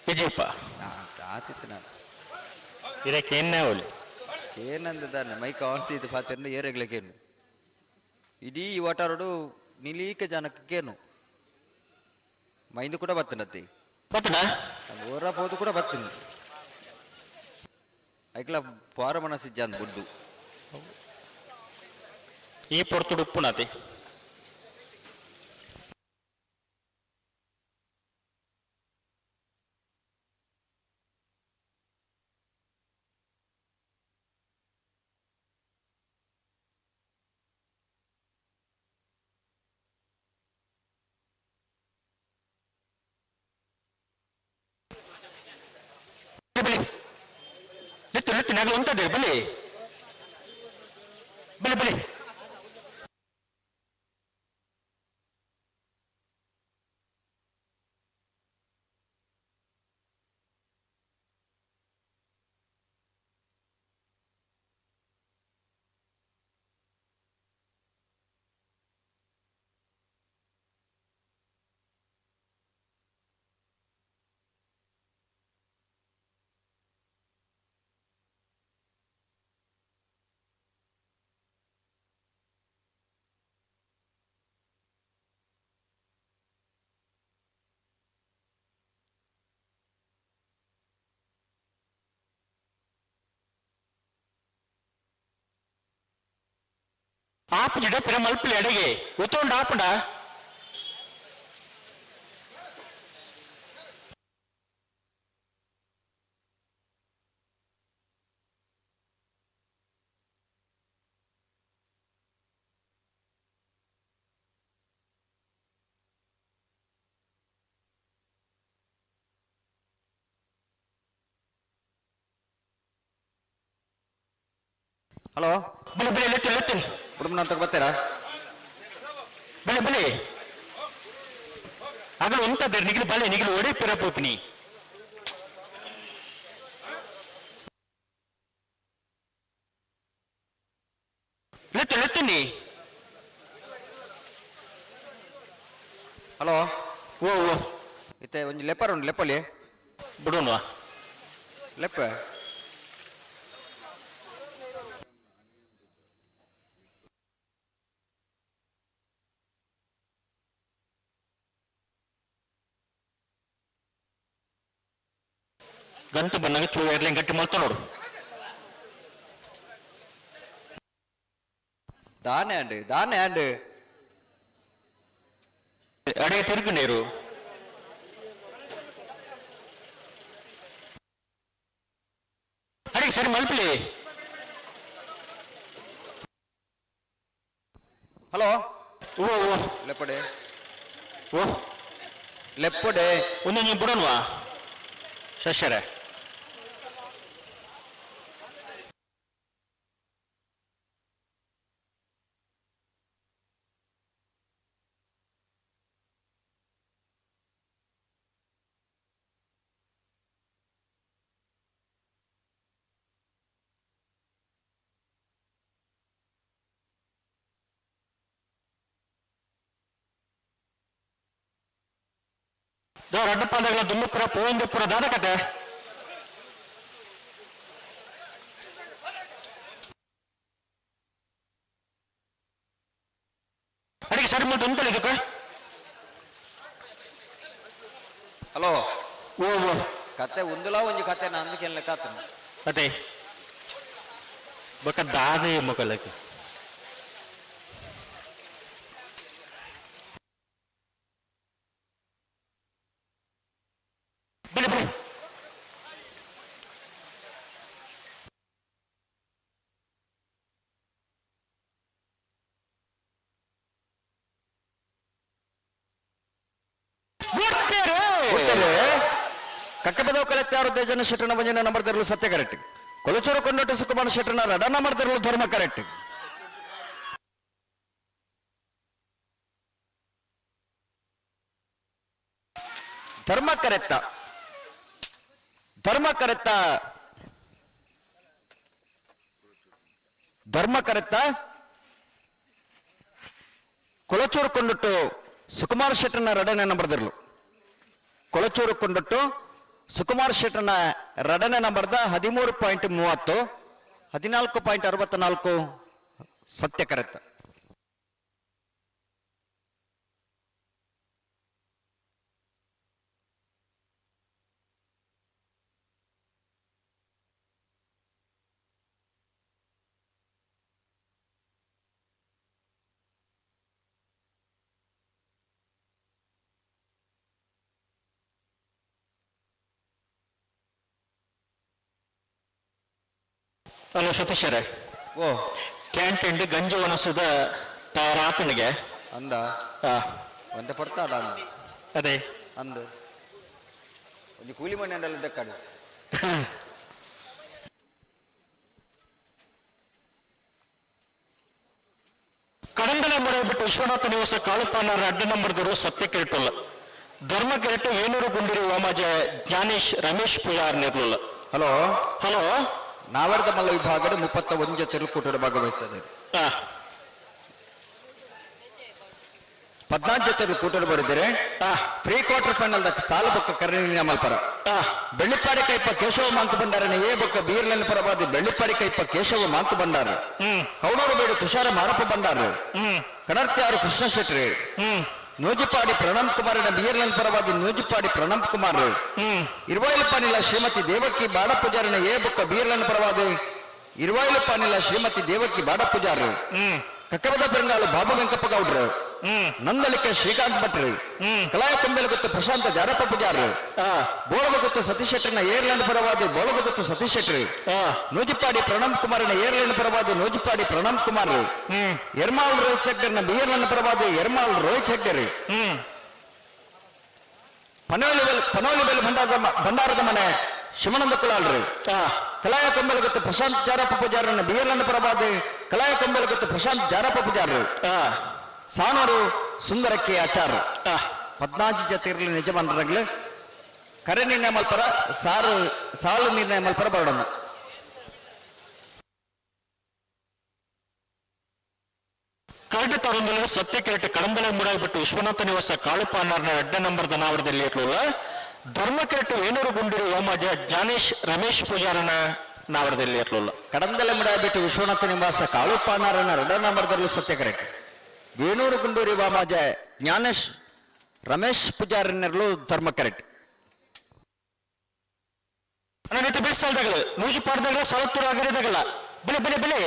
ವಿಜಯಪ್ಪ ಆತಿತ್ತು ನಾನು. ಇದಕ್ಕೆ ಏನೇ ಒಲಿ ಏನಂದ ದಾನೆ ಮೈಕ್ ಆನ್ತಿದ್ದು ಫಾತಿರ್ನ ಏರೆಗ್ಲಕ್ಕೇನು ಇಡೀ ವಟಾರಡು ನಿಲೀಕ ಜನಕ್ಕೇನು ಮೈಂದು ಕೂಡ ಬತ್ತನತ್ತಿ ಬತ್ತನ ಓರ ಪೋದು ಕೂಡ ಬತ್ತೀನಿ ಐಕ್ಲ ಪಾರ ಮನಸ್ಸಿಜ್ಜ ಅಂದ್ ಬುಡ್ಡು. ಈ ಪೊರ್ತುಡು ಉಪ್ಪುನಾತಿ. ಬಲಿ ನಿತ್ತು ನಿತ್ತು ನಗಲು ಉಂಟದೆ ಬಲಿ ಬಲಿ ಬಲಿ. ಆಪುಜಿಡ ಪಿರ ಮಲ್ಪಲೆ ಅಡೆಗೆ ಒತ್ತೊಂಡು ಆಪುಂಡ. ಹಲೋ ಬಲೆ ಬಲೆ ಲೆತ್ತು ಲೆತ್ತು. ಕುಟುಂಬ ಅಂತ ಬರ್ತೀರಾ? ಬಲೆ ಬಲೆ ಅಗಲು ಉಂಟದ ನಿಗಿಲು ಬಲೆ ನಿಗಿಲು ಒಡೆ ಪಿರ ಪೋಪಿನಿ. ಲೆತ್ತು ಲೆತ್ತುನಿ. ಹಲೋ ಓ ಓ ಇತ್ತೆ ಒಂಜಿ ಲೆಪ್ಪರ್ ಉಂಡು ಲೆಪ್ಪಲಿ ಬಿಡೋಣವಾ ಲೆಪ್ಪ. ಗಂಟು ಬಂದಾಗ ಚೂ ಇರ್ಲಿ ಗಟ್ಟಿ ಮಲ್ತ ನೋಡು. ದಾನೆ ಆಂಡ್ ದಾನೆ ಆಂಡ್ ಅಡೆ ತಿರುಗು ನೀರು. ಅಡೆ ಸರಿ ಮಲ್ಪಲಿ. ಹಲೋ ಓ ಓ ಲೆಪ್ಪಡೆ ಓ ಲೆಪ್ಪಡೆ ಒಂದೊಂದು ಬಿಡೋಣವಾ ಶಶರೆ. ರಡ್ಡಪಾದಗಳ ದುಮ್ಮುಪುರ ಪೋವಂದಪುರ ದಾದ ಕತೆ. ಅಡಿಗೆ ಸರಿ ಮುಟ್ಟು ಉಂಟಲ್ಲ ಇದಕ್ಕೆ. ಹಲೋ. ಓ ಓ ಕತೆ ಉಂದುಲಾ ಒಂಜಿ ಕತೆ ನಂದು ಕಾತನ. ಕತೆ ಬೊಕ ದಾದೆ ಮೊಕಲಕ್ಕೆ. ಬಲೆ ಬಲೆ. ಕಕ್ಕಬದವು ಕಲೆತ್ತಾರು ದೇಜನ ಶೆಟ್ಟನ ಒಂಜನ ನಂಬರ್ ತೆರಲು ಸತ್ಯ ಕರೆಕ್ಟ್. ಕೊಲಚೂರು ಕೊಂಡೋಟ ಸುಕುಮಾರ ಶೆಟ್ಟನ ರಡ ನಂಬರ್ ತೆರಲು ಧರ್ಮ ಕರೆಕ್ಟ್. ಧರ್ಮ ಕರೆಕ್ತ, ಧರ್ಮ ಕರೆಕ್ತ, ಧರ್ಮ ಕರೆಕ್ತ. ಕೊಲಚೂರು ಕೊಂಡೊಟ್ಟು ಸುಕುಮಾರ್ ಶೆಟ್ಟನ ರಡನೆ ನಂಬರ್ ತೆರಲು. ಕೊಳಚೂರು ಕೊಂಡೊಟ್ಟು ಸುಕುಮಾರ್ ಶೆಟ್ಟನ ರಡನೆ ನಂಬರ್ದ 13.30, 14.64 ಸತ್ಯ ಕರೆಕ್ತ. ಹಲೋ ಸತೀಶರೇ. ಓ ಕ್ಯಾಂಟೀನ್ ಗಂಜಿ ಒಣಸದ ತಯಾರಾತನಿಗೆ ಅಂದ ಒಂದೇ ಪಡ್ತಾಡ ಅಂದ. ಅದೇ ಅಂದು ಒಂಜಿ ಕೂಲಿ ಮನೆ ದಕ್ಕಾಡು. ಕಡಂಗಲ ಬಿಟ್ಟು ವಿಶ್ವನಾಥ ನಿವಾಸ ಕಾಳುಪಾನಾರ ಅಡ್ಡ ನಂಬರ್ದವರು ಸತ್ಯ ಕೆರಟುಲ್ಲ. ಧರ್ಮ ಕೆರಟು ಏನೂರು ಗುಂಡಿರು ವಾಮಾಜ ಜ್ಞಾನೇಶ್ ರಮೇಶ್ ಪೂಜಾರ್ ನಿರ್ಲುಲ್ಲ. ಹಲೋ. ಹಲೋ. ನಾವರ್ದ ಮಲ್ಲ ವಿಭಾಗದ 31 ತೆರುಕೂಟದ ಭಾಗವಹಿಸ್ತದೆ. 14 ಜೊತೆ ಕೂಟಲು ಬರಿದರೆ ಫ್ರೀ ಕ್ವಾರ್ಟರ್ ಫೈನಲ್ ಸಾಲು ಬೊಕ್ಕ ಕರ್ಣಿನ ಮಲ್ಪರ. ಬೆಳ್ಳಿಪ್ಪಾಡಿ ಕೈಪ ಕೇಶವ ಮಾಂಕು ಭಂಡಾರನ ಎ ಬೊಕ್ಕ ಬೀರ್ಲನ್ ಪರವಾದಿ ಬೆಳ್ಳಿಪ್ಪಾಡಿ ಕೈಪ ಕೇಶವ ಮಾಂಕು ಭಂಡಾರ. ಕೌಡೂರು ಬೇಡು ತುಷಾರ ಮಾರಪ್ಪ ಭಂಡಾರ. ಕಡರ್ತ್ಯಾರು ಕೃಷ್ಣ ಶೆಟ್ರಿ. ನೂಜಿಪಾಡಿ ಪ್ರಣಮ್ ಕುಮಾರನ ಬಿಯರ್ಲನ್ ಪರವಾದಿ ನೂಜಿಪಾಡಿ ಪ್ರಣಮ್ ಕುಮಾರ್. ಇರುವಾಯಿಲಪಾನಿಲ ಶ್ರೀಮತಿ ದೇವಕಿ ಬಾಡ ಪೂಜಾರಿನ ಎ ಬೊಕ್ಕ ಬೀರ್ಲನ್ ಪರವಾದಿ ಇರುವಾಯಿಲಪಾನಿಲ ಶ್ರೀಮತಿ ದೇವಕಿ ಬಾಡ ಪೂಜಾರಿ. ಕಕ್ಕಬದ ಬೆಂಗಾಲು ಬಾಬು ವೆಂಕಪ್ಪ ಗೌಡ್ರು. ನಂದಲಿಕ ಶ್ರೀಕಾಂತ್ ಭಟ್ರು. ಕಲಾಯ ಕೊಂಬೆಲಗುತ್ತು ಪ್ರಶಾಂತ ಜಾರಪ್ಪ ಪೂಜಾರು. ಬೋಳದಗುತ್ತು ಸತೀಶ್ ಶೆಟ್ಟರ್ನ ಏರ್ಲೈನ್ ಪರವಾದಿ ಬೋಳದಗುತ್ತು ಸತೀಶ್ ಶೆಟ್ರು. ನೂಜಿಪಾಡಿ ಪ್ರಣಮ್ ಕುಮಾರನ ಏರ್ಲೈನ್ ಪರವಾದಿ ನೂಜಿಪಾಡಿ ಪ್ರಣಮ್ ಕುಮಾರ್. ಎರ್ಮಾಲ್ ರೋಹಿತ್ ಹೆಗ್ಡರ್ನ ಬಿಯರ್ಲೈನ್ ಪರವಾದಿ ಎರ್ಮಾಲ್ ರೋಹಿತ್ ಹೆಗ್ಡರ್. ಪನೋಲಿಬೆಲ್ ಭಂಡಾರದ ಮನೆ ಶಿವಾನಂದ ಕುಲಾಲ್ರು. ಕಲಾಯ ಕೊಂಬೆಲಗುತ್ತು ಪ್ರಶಾಂತ್ ಜಾರಪ್ಪ ಪೂಜಾರನ ಬಿಯರ್ಲೈನ್ ಪರವಾದಿ ಕಲಾಯ ಕೊಂಬೆಲಗುತ್ತು ಪ್ರಶಾಂತ್ ಜಾರಪ್ಪ ಪೂಜಾರರು. ಸಾಣೂರು ಸುಂದರಕ್ಕೆ ಆಚಾರ. 14 ಜೊತೆ ನಿಜಮನ್ರಂಗ್ಲು ಕರೆ ನಿರ್ಣಯ ಮಲ್ಪರ ಸಾರು ಸಾಲು ನಿರ್ಣಯ ಮಲ್ಪರ ಬರಡಮ್ಮ. ಕರಡು ತರಂದಲು ಸತ್ಯ ಕೆರಟು ಕಡಂಬಲೆ ಮೂಡಾಗ್ಬಿಟ್ಟು ವಿಶ್ವನಾಥ ನಿವಾಸ ಕಾಳುಪಾನಾರ್ನ ಅಡ್ಡ ನಂಬರ್ ದನಾವರದಲ್ಲಿ ಇಟ್ಲುವ ಧರ್ಮ ಕೆರಟು ವೇಣೂರು ಗುಂಡಿರು ಹೋಮಾಜ ಜ್ಞಾನೇಶ್ ರಮೇಶ್ ಪೂಜಾರನ ನಾವರದಲ್ಲಿ ಇರ್ಲಿಲ್ಲ. ಕಡಂದಲೆ ಮುಡಾಬಿಟ್ಟು ವಿಶ್ವನಾಥ ನಿವಾಸ ಕಾಳುಪಾನಾರನ ಎರಡ ನಂಬರ್ದಲ್ಲೂ ಸತ್ಯ ಕರೆಕ್ಟ್. ವೇಣೂರು ಗುಂಡೂರಿ ವಾಮಾಜ ಜ್ಞಾನೇಶ್ ರಮೇಶ್ ಪೂಜಾರನೆರಲು ಧರ್ಮ ಕರೆಕ್ಟ್. ಅಣ್ಣ ಬಿಡಿಸಲ್ದಾಗಲು ನೂಜು ಪಾಡ್ದಾಗಲ ಸವತ್ತೂರು ಆಗಿರೋದಾಗಲ್ಲ. ಬೆಲೆ ಬೆಲೆ ಬೆಲೆ.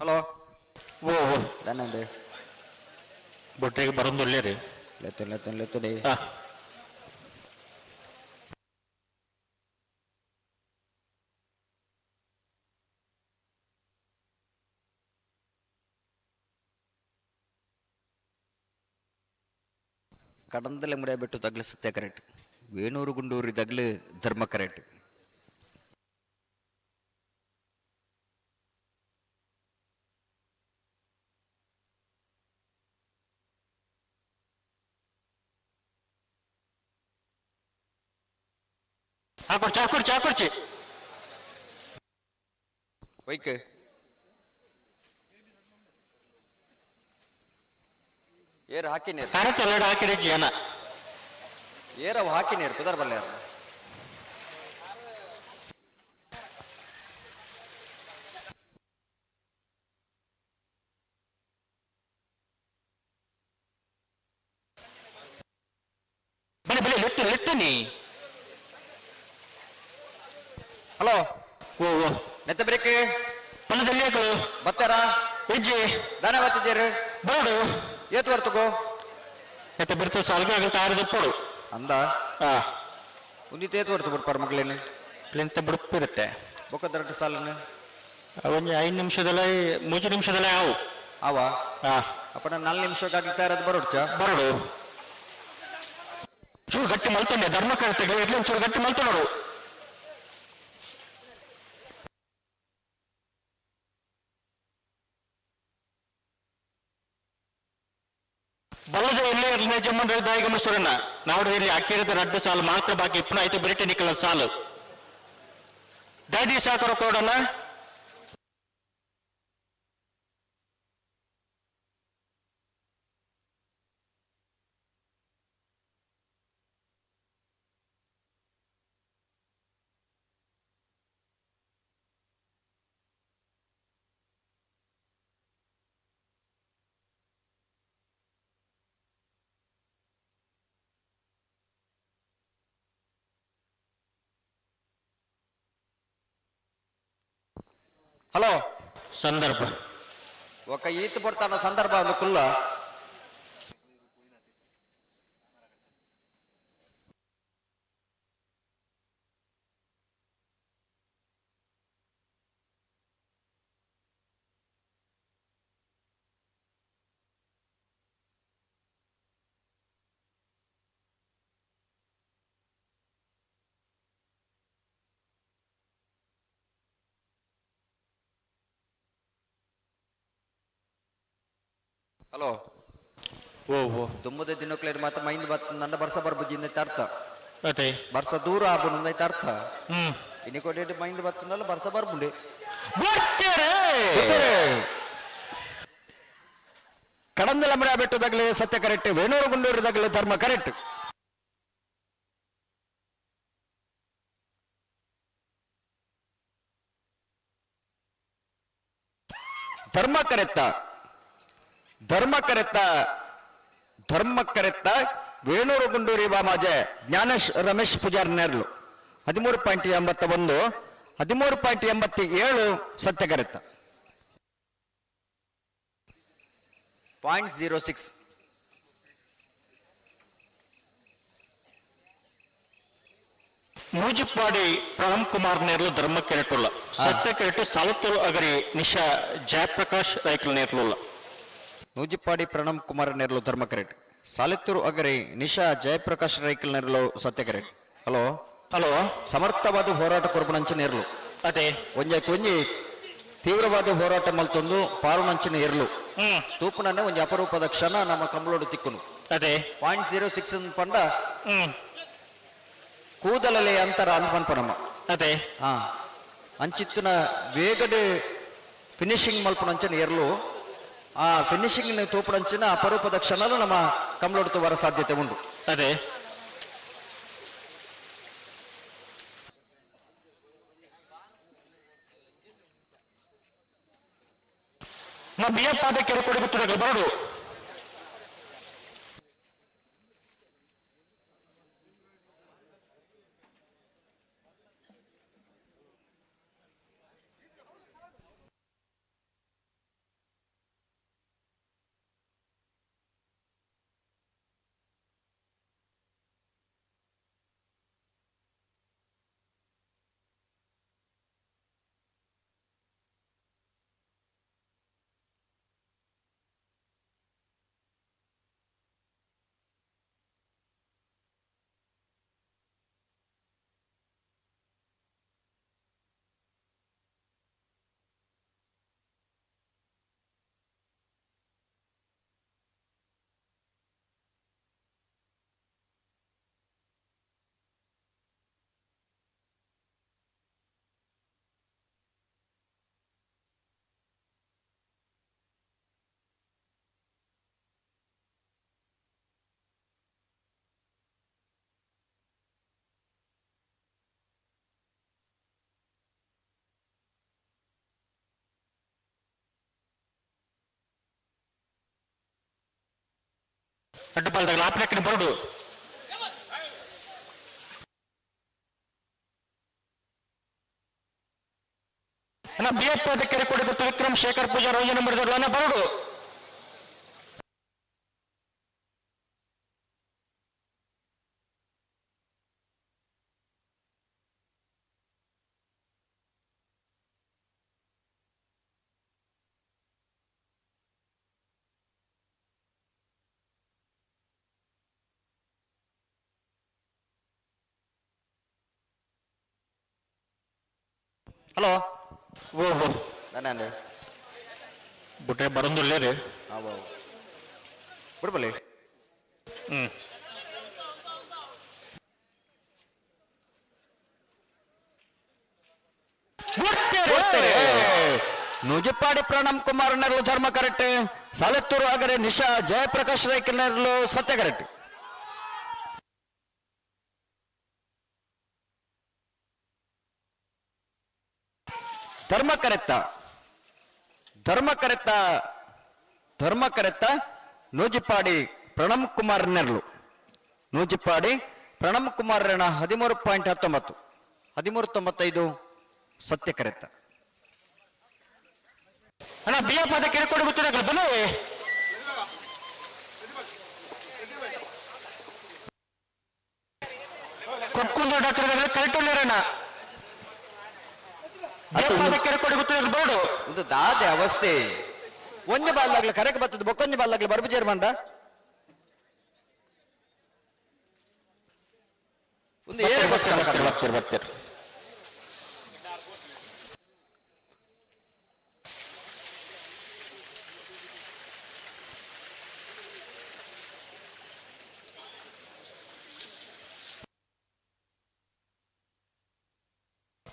ಹಲೋ. ಓ ಓ ಧನ್ಯವಾದ. ಬೊಟ್ಟೆಗೆ ಬರೊಂದುಲ್ಲೇರು ಲೆತ್ತು ಲೆತ್ತು ಲೆತ್ತುಡೆ. ಕಡಂದಲೆ ಮುಡಿಯ ಬಿಟ್ಟು ತಗ್ಲು ಸತ್ಯ ಕರೆಕ್ಟ್, ವೇಣೂರು ಗುಂಡೂರಿ ತಗ್ಲು ಧರ್ಮ ಕರೆಕ್ಟ್. ಹಾಕೊಡ್ಚಿ ಹಾಕೊಡ್ಚಿ ಹಾಕೊಡ್ಚಿ. ಒಯ್ಕ್ ಏರ್ ಹಾಕಿ ನೀರು. ಕರೆಕ್ಟ್ ಎಲ್ಲ ಹಾಕಿರಿ ಜನ. ಏರವು ಹಾಕಿ ನೀರು ಕುದರ್ ಬಲ್ಲೆ. ಬನ್ನಿ ಬನ್ನಿ ಲೆತ್ತು ಲೆತ್ತು ನೀ. ಹಲೋ. ಓ ಓ. ನೆತ್ತ ಬ್ರೇಕ್. ಪಲ್ಲದಲ್ಲಿ ಹಾಕಲು. ಬತ್ತಾರ? ಹೆಜ್ಜೆ. ದಾನ ಬತ್ತಿದ್ದೀರು? ಬರೋಡು. ಏತ್ ಬರ್ತಕೋ? ಎತ್ತ ಬಿರ್ತ ಸಾಲ್ಗೆ ಆಗಲ್ ತಾರ ದಪ್ಪಡು. ಅಂದ? ಉಂದಿತ ಏತ್ ಬರ್ತು ಬಿಡ್ಪಾರ ಮಗಳೇನು? ಲೆಂತ ಬಿಡುಪಿರುತ್ತೆ. ಬೊಕ್ಕ ದರಟ ಸಾಲನ್ನು? ಒಂದು 5 ನಿಮಿಷದಲ್ಲ 3 ನಿಮಿಷದಲ್ಲ ಆವು. ಆವ? ಅಪ್ಪನ 4 ನಿಮಿಷಕ್ಕಾಗಿ ತಯಾರದು ಬರೋಡ್ಚ? ಬರೋಡು. ಚೂರು ಗಟ್ಟಿ ಮಲ್ತೊಂಡೆ ಧರ್ಮ ಕರೆಕ್ಟ್ ಎಟ್ಲಿ ಚೂರು ಗಟ್ಟಿ ಮಲ್ತೊಂಡರು. ಬಲ್ಲದ ಎಲ್ಲೇ ಇರಲಿ ಜಮ್ಮನ್ ದಾಯಿ ಗಮನಿಸೋರನ್ನ ನಾವು ಇಲ್ಲಿ ಅಕ್ಕಿರದ ರಡ್ಡು ಸಾಲು ಮಾತ್ರ ಬಾಕಿ ಇಪ್ಪನ ಆಯ್ತು ಬಿರಿಟೆ ನಿಕ್ಕಲ ಸಾಲು ಡ್ಯಾಡಿ ಸಾಕರ ಕೊಡೋಣ. ಹಲೋ. ಸಂದರ್ಭ ఒక ಈತ್ ಬರ್ತಾನ ಸಂದರ್ಭ ಒಂದು ಕುಲ್ಲ. ಹಲೋ. ಓ ಓ. ದುಮ್ಮದ ದಿನಕ್ಲೇರ್ ಮಾತ ಮೈಂದ್ ಬತ್ ನನ್ನ ಬರ್ಸ ಬರ್ಬುಜಿಂದ ಅರ್ಥ. ಅದೇ. ಬರ್ಸ ದೂರ ಆಬುನಂದೈತೆ ಅರ್ಥ. ಇನಿ ಕೊಡೇಟ್ ಮೈಂದ್ ಬತ್ತನಲ್ಲ ಬರ್ಸ ಬರ್ಬುಂಡೆ. ಕಡಂದಲ ಮರ ಬೆಟ್ಟದಾಗಲೇ ಸತ್ಯ ಕರೆಕ್ಟ್, ವೇಣೂರು ಗುಂಡೂರದಾಗಲೇ ಧರ್ಮ ಕರೆಕ್ಟ್. ಧರ್ಮ ಕರೆತ್ತ ಧರ್ಮ ಕರೆತ್ತ ಧರ್ಮ ಕರೆತ್ತ ವೇಣೂರು ಗುಂಡೂರಿ ಬಾಮಾಜೆ ಜ್ಞಾನೇಶ್ ರಮೇಶ್ ಪೂಜಾರ್ ನೇರ್ಲು 13.81, 13.87 ಸತ್ಯ ಕರೆತ್ತ. 0.06. ಮೂಜಿಪ್ಪಾಡಿ ಪ್ರಣಮ್ ಕುಮಾರ್ ನೇರ್ಲು ಧರ್ಮ ಕೆರೆಟುಲ್ಲ ಸತ್ಯ ಕೆರೆಟು ಸಾಲತ್ತೂರು ಅಗರಿ ನಿಶಾ ಜಯಪ್ರಕಾಶ್ ರೈಕಲ್ ನೇರ್ಲುಲ್ಲ. ನೂಜಿಪ್ಪಾಡಿ ಪ್ರಣಮ್ ಕುಮಾರ್ ನೇರ್ಲು ಧರ್ಮ ಕರೆಟ್, ಸಾಲಿತ್ತೂರು ಅಗರಿ ನಿಶಾ ಜಯಪ್ರಕಾಶ್ ರೈಕಲ್ ನೇರ್ಲು ಸತ್ಯ ಕರೆಟ್. ಹಲೋ. ಹಲೋ. ಸಮರ್ಥವಾದ ಹೋರಾಟ ಕೊರ್ಪುನಂಚ ನೇರ್ಲು. ಅದೇ. ಒಂಜಕ್ಕೆ ಒಂಜಿ ತೀವ್ರವಾದ ಹೋರಾಟ ಮಲ್ತೊಂದು ಪಾರುನಂಚಿನ ಎರ್ಲು ತೂಪುನನ್ನೇ ಒಂಜಿ ಅಪರೂಪದ ಕ್ಷಣ ನಮ್ಮ ಕಂಬಳೋಡು ತಿಕ್ಕುನು. ಅದೇ. 0.06 ಪಂಡ ಕೂದಲಲೆ ಅಂತರ ಅನ್ಪನ್ಪ ನಮ್ಮ. ಅದೇ. ಅಂಚಿತ್ತಿನ ವೇಗಡೆ ಫಿನಿಶಿಂಗ್ ಮಲ್ಪುನಂಚಿನ ಎರ್ಲು ಆ ಫಿನಿಶಿಂಗ್ ತೂಪುನಂಚಿನ ಅಪರೂಪದ ಕ್ಷಣಲು ನಮ್ಮ ಕಂಬಳೋಡು ಬರ ಸಾಧ್ಯತೆ ಉಂಟು. ಅದೇ. ನಮ್ಮ ಬಿಯಪ್ಪಾದ ಕೆರೆ ಕೊಡಿ ಗೊತ್ತಿರೋ ಬರಡು. ರಡ್ಡು ಬಾಲ್ದಾಗಲ ಆಪ್ಲೆಕ್ಕಿನ ಬರಡು. ಅಣ್ಣ ಬಿ ಎಫ್ ಕೆರೆ ಕೊಡಿ ವಿಕ್ರಮ್ ಶೇಖರ್ ಪೂಜಾರ್ ಒಂಜಿ ನಂಬರ್ ಅಣ್ಣ ಬರಡು. ಹಲೋ ಓ ಓ ನಾನೇ ಬುಟ್ರೆ ಬರೊಂದುಲ್ಲೇರಿ. ಹಾಂ ಬಾವು ಬಿಡ್ಬಲ್ಲಿ. ಹ್ಮ್. ನುಜಿಪಾಡಿ ಪ್ರಣಮ್ ಕುಮಾರ್ ನೆರಳು ಧರ್ಮ ಕರೆಕ್ಟ್, ಸಾಲತ್ತೂರು ಆಗರೆ ನಿಶಾ ಜಯಪ್ರಕಾಶ್ ರೈಕ್ ನೆರಳು ಸತ್ಯ ಕರೆಕ್ಟ್. ಧರ್ಮ ಕರೆತ್ತ ಧರ್ಮ ಕರೆತ್ತ ಧರ್ಮ ಕರೆತ್ತ ನೂಜಿಪಾಡಿ ಪ್ರಣಮ್ ಕುಮಾರ್ ನೆರಳು. ನೂಜಿಪಾಡಿ ಪ್ರಣಮ್ ಕುಮಾರ್ ರೇಣ 13.19, 13.95 ಸತ್ಯ ಕರೆತ್ತ. ಅಣ್ಣ ಬಿ ಎಫ್ ಅದ ಕೆರೆ ಕೊಡಿ ಗೊತ್ತಿಲ್ಲ ಬನ್ನಿ. ಕೊಕ್ಕುಂದು ಡಾಕ್ಟರ್ ಕರೆಕ್ಟ್ ಅಣ್ಣ. ಬೋರ್ಡು. ಒಂದು ದಾದೆ ಅವಸ್ಥೆ. ಒಂಜಿ ಬಾಲ್ದಾಗ್ಲ ಕರೆಕ್ ಬತ್ತದ ಬೊಕ್ಕೊಂಜಿ ಬಾಲ್ದಾಗ್ಲ ಬರ್ಬುಜೇರ್ ಮಂಡ. ಒಂದು ಏರಿಗೋಸ್ಕರ ಬರ್ತೀರಿ ಬರ್ತೀರಿ.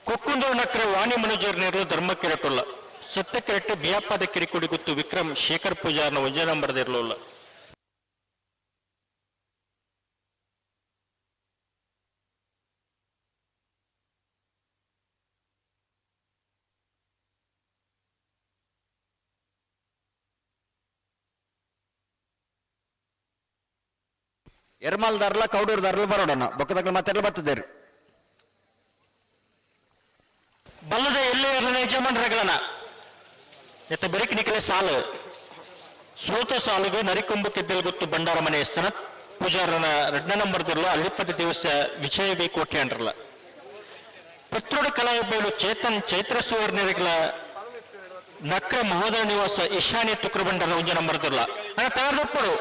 ಕೊಕ್ಕುಂದು ನಕ್ರೆ ವಾಣಿ ಮನುಜರ್ ನೇರು ಧರ್ಮ ಕಿರಟುಲ್ಲ ಸತ್ಯ ಕಿರಟು ಬಿಯಪ್ಪದ ಕಿರಿಕುಡಿ ಗುತ್ತು ವಿಕ್ರಮ್ ಶೇಖರ್ ಪೂಜಾರ್ನ ಒಂಜೇ ನಂಬರ್ದಿರ್ಲಿಲ್ಲ. ಎರ್ಮಾಲ್ದಾರ್ಲ ಕೌಡೂರ್ದಾರ್ಲ ಬರೋಡಣ ಬೊಕ್ಕದಾಗ್ಲ ಮಾತೆಲ್ಲ ಬರ್ತದೇರಿ. ಬಲ್ಲದ ಎಲ್ಲೇ ಇರಲಿನ ಯಜಮಾನರಗಳನ ಎತ್ತ ಬೆರಕ್ ನಿಕಲೆ ಸಾಲು ಸೋತ ಸಾಲುಗೆ ನರಿಕೊಂಬು ಕೆದ್ದಲ್ ಗೊತ್ತು ಬಂಡಾರ ಮನೆ ಸನತ್ ಪೂಜಾರನ ರಡ್ನ ನಂಬರ್ ದಿರ್ಲ ಅಲ್ಲಿಪ್ಪತ್ತು ದಿವಸ ವಿಜಯ ವಿ ಕೋಟೆ ಅಂಡ್ರಲ್ಲ. ಪತ್ರೋಡು ಕಲಾಯಬೇಲು ಚೇತನ್ ಚೈತ್ರ ಸುವರ್ಣರಿಗಳ ನಕ್ರ ಮಹೋದಯ ನಿವಾಸ ಈಶಾನ್ಯ ತುಕ್ರು ಬಂಡಾರ ಒಂಜ ನಂಬರ್ ದಿರ್ಲ ಅಣ್ಣ ತಯಾರದಪ್ಪರು.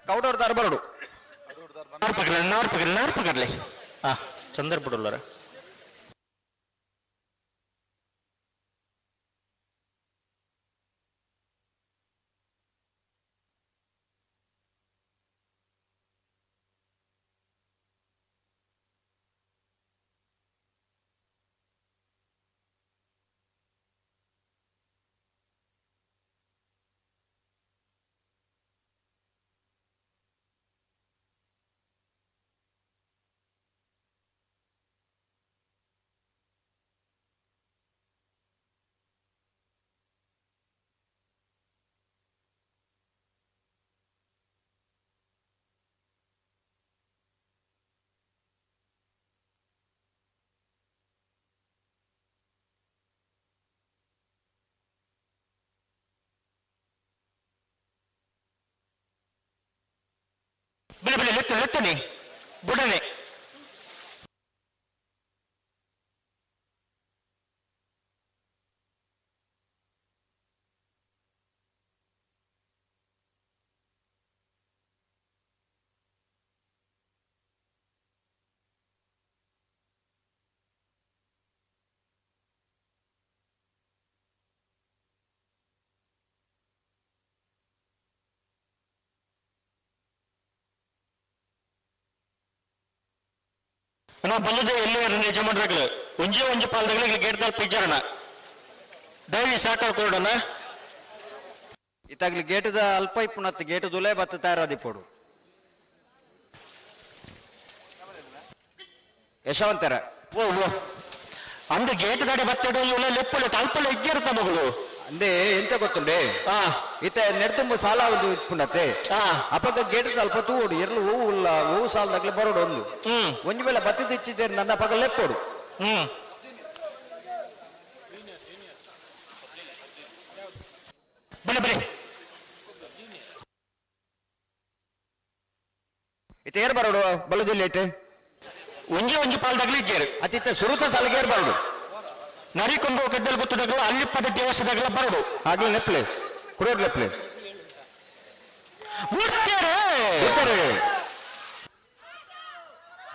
ಕೌಡೂರ್ದಾರ್ ಬರೋಡು. ನಾರ್ಪಗರ್ಲೆ ನಾರ್ಪಗರ್ಲೆ ನಾರ್ಪಗರ್ಲೆ ಹಾ ಸಂದರ್ಭ ಬಿಡೋಲ್ಲರ. ಬಲೆ ಬಲೆ ಲೆತ್ತು ಲೆತ್ತನಿ ಬುಡನೆ. ನಾವು ಬಂದದ್ದು ಎಲ್ಲಿ ಯಜಮಾನ್ರಾಗಲು ಒಂಜೇ ಒಂಜಿ ಪಾಲ್ದಾಗಲೇ ಗೇಟ್ ಪಿಜ್ಜಾರಣ ದಯವಿ ಸಾಕಾರ ಕೊಡೋಣ. ಇತ್ತಾಗ್ಲಿ ಗೇಟದ ಅಲ್ಪ ಇಪ್ಪುನತ್ತು ಗೇಟ್ ದುಲೇ ಬತ್ತ ತಯಾರಾದಿಪ್ಪೋಡು ಯಶವಂತರ. ಓ ಓ ಅಂದ ಗೇಟ್ ಗಾಡಿ ಬತ್ತಡು ಇವ್ಲ ಲೆಪ್ಪಲು ಅಲ್ಪಲ ಇಜ್ಜಿರ್ತ ಮಗಳು. ಅಂದೆ ಎಂತ ಗೊತ್ತುಂಡೆ ಇತ್ತ ನೆಡ್ತುಂಬ ಸಾಲ ಒಂದು ಇಪ್ಪುನತ್ತೆ ಅಪಗ ಗೇಟ್ ಅಲ್ಪ ತೂಡು ಎರ್ಲು ಹೂವು ಉಲ್ಲ ಹೂವು ಸಾಲದಾಗ್ಲೆ ಬರೋಡು ಒಂದು ಒಂಜಿ ವೇಳೆ ಬತ್ತಿದ್ದಿಚ್ಚಿದ್ದೇನೆ ನನ್ನ ಪಗ ಲೆಪ್ಪೋಡು. ಬಲೆ ಬಲೆ ಇತ್ತ ಏರ್ ಬರೋಡು ಬಲದಿಲ್ಲೇಟೆ ಒಂಜಿ ಒಂಜಿ ಪಾಲ್ದಾಗ್ಲಿ ಇಜ್ಜೇರು ಅತಿತ್ತ ಸುರುತ ಸಾಲಿಗೆ ಏರ್ ಬರೋಡು. ನರಿಕೊಂಬು ಕಡ್ಡಲ್ ಗೊತ್ತದಾಗಲ ಅಲ್ಲಿಪ್ಪದ ದೇವಸ್ಥಾನದಾಗಲ ಬರೋಡು. ಆಗ್ಲೇ ಲೆಪ್ಲೆ ಕುಡಿಯೋರ್ ಲೆಪ್ಲೆ. ಉತ್ತಾರೆ.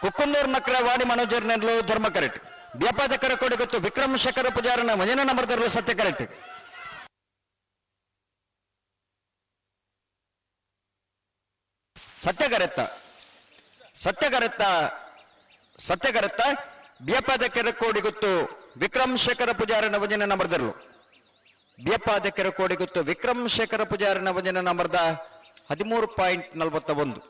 ಕುಕ್ಕುಂದೂರ್ ನಕ್ರ ವಾಡಿ ಮನೋಜರ್ ನೆನ್ಲು ಧರ್ಮ ಕರೆಕ್ಟ್ ವ್ಯಾಪಾರ ಕರೆ ಗೊತ್ತು ವಿಕ್ರಮ್ ಶೇಖರ ಪೂಜಾರನ ಮಜನ ನಂಬರ್ ತರಲು ಸತ್ಯ ಕರೆಕ್ಟ್ ಸತ್ಯ ಕರೆತ್ತ ಸತ್ಯ ಕರೆತ್ತ ಸತ್ಯ ಕರೆತ್ತ ವ್ಯಾಪಾರ ಕೋಡಿ ಗೊತ್ತು ವಿಕ್ರಮ್ ಶೇಖರ ಪೂಜಾರನ ವಜನ ನಂಬರ್ ತರಲು ಬಿಯಪ್ಪಾಧ್ಯಕ್ಷರ ಕೋಡಿಗುತ್ತು ವಿಕ್ರಮ್ ಶೇಖರ ಪೂಜಾರನ ವಜನ ನಂಬರ್ದ 13.41.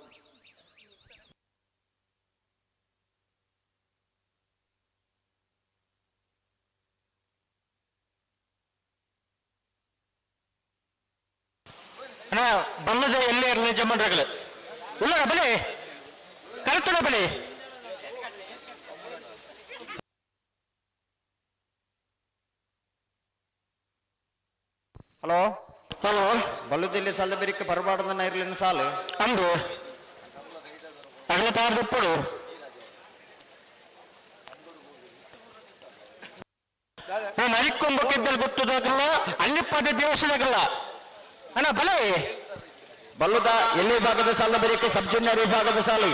ಅಣ್ಣ ಬಲ್ಲದ ಎಲ್ಲೇ ಇರಲಿ ಜಮನ್ರಗಳು ಉಳ್ಳಾರ ಬಲೆ ಕರೆತಡ ಬಲೆ. ಹಲೋ ಹಲೋ ಬಲ್ಲುದಿಲ್ಲಿ ಸಾಲದ ಬೆರಿಕೆ ಬರಬಾರ್ದನ್ನ ಇರ್ಲಿನ ಸಾಲು ಅಂದು ಅಗಲ ತಾರ್ದಪ್ಪಡು ನರಿಕೊಂಬಕ್ಕಿದ್ದಲ್ಲಿ ಗೊತ್ತದಾಗಲ್ಲ ಅಲ್ಲಿಪ್ಪದ ದೇವಸ್ಥಾನಗಲ್ಲ ಅಣ್ಣ ಬಲೆ. ಬಲ್ಲುದ ಎಲ್ಲಿ ವಿಭಾಗದ ಸಾಲದ ಬೆರಿಕೆ ಸಬ್ ಜೂನಿಯರ್ ವಿಭಾಗದ ಸಾಲು.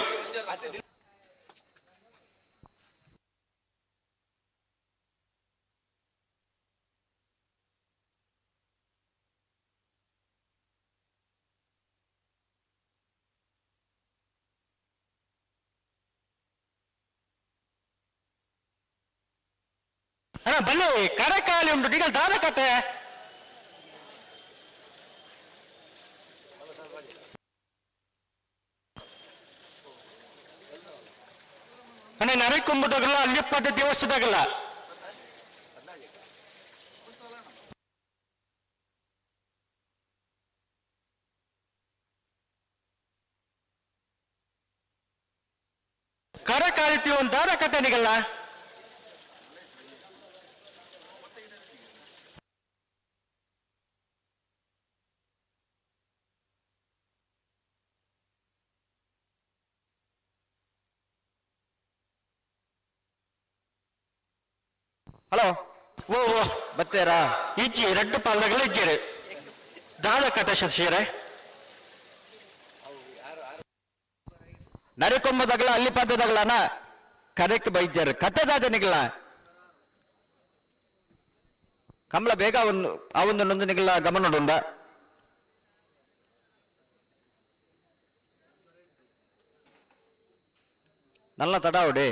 ಅಣ್ಣ ಬಲ್ಲೆ ಕರಕಾಲಿ ಉಂಟು ನಿಗಲ್ ದಾದ ಕತೆ. ಅಣ್ಣ ನರಿಕೊಂಬುದಾಗಲ್ಲ ಅಲ್ಲಿಪ್ಪದ ದೇವಸ್ಥಾನದಾಗಲ್ಲ. ಕರಕಾಲಿತಿ ಒಂದು ದಾದ ಕತೆ ನಿಗಲ್ಲ. ಹಲೋ ಓ ಓ ಬತ್ತೇರಾ ಇಜ್ಜಿ ರಡ್ಡು ಪಾಲ್ದಾಗಲ ಇಜ್ಜಿರು ದಾದ ಕತೆ ಶಶಿಯರೇ. ನರಿಕೊಂಬದಾಗಲ ಅಲ್ಲಿ ಪದ್ದದಾಗಲನ ಕರೆಕ್ಟ್ ಬೈಜರ್ ಕತೆದಾದ ನಿಗಲ ಕಮಲ ಬೇಗ ಒಂದು ಆ ಒಂದು ನೊಂದು ನಿಗಲ ಗಮನ ಉಂಡ. ನಲ್ಲ ತಡಾವಡೆ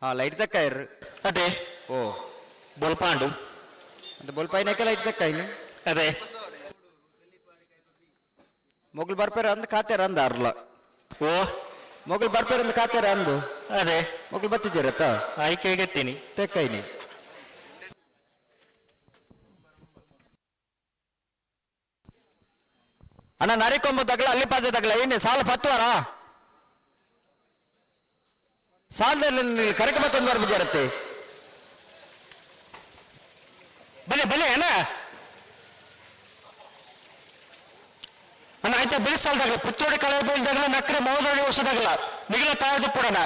ಹಾ ಲೈಟ್ ತಕ್ಕ ಇರು ಅದೇ ಓ ಬೋಲ್ಪಾಂಡು ಅಂತ ಬೋಲ್ಪಾಯಿನಕ್ಕೆ ಲೈಟ್ ತಕ್ಕ ಇನ್ನು ಅದೇ ಮೊಗಲ್ ಬರ್ಪೇರ ಅಂದ್ ಖಾತೆ ಅಂದ ಅರ್ಲ ಓ ಮೊಗಲ್ ಬರ್ಪೇರ ಅಂದ್ ಖಾತೆ ಅಂದು ಅದೇ ಮೊಗಲ್ ಬತ್ತಿದ್ದೀರತ್ತ ಆಯ್ಕೆ ಎತ್ತೀನಿ ತೆಕ್ಕೈನಿ. ಅಣ್ಣ ನರಿಕೊಂಬ ತಗಲ ಅಲ್ಲಿ ಪಾದ ತಗಲ ಏನೇ ಸಾಲ ಪತ್ವಾರ ಸಾಲದಲ್ಲಿ ಕರೆಕ ಮತ್ತೊಂದು ವಾರ ಬಿಜಾರತ್ತೆ. ಬಲೆ ಬಲೆ ಅಣ್ಣ ಅಣ್ಣ ಆಯ್ತಾ. ಬೇಸಾಲ್ದಾಗಲ ಪುತ್ತೂರು ಕಳೆ ಬೈಲ್ದಾಗಲ ನಕ್ರೆ ಮೋದಳಿ ಹೊಸದಾಗಲ ನಿಗಲ ತಾಯದು ಪುಡಣ.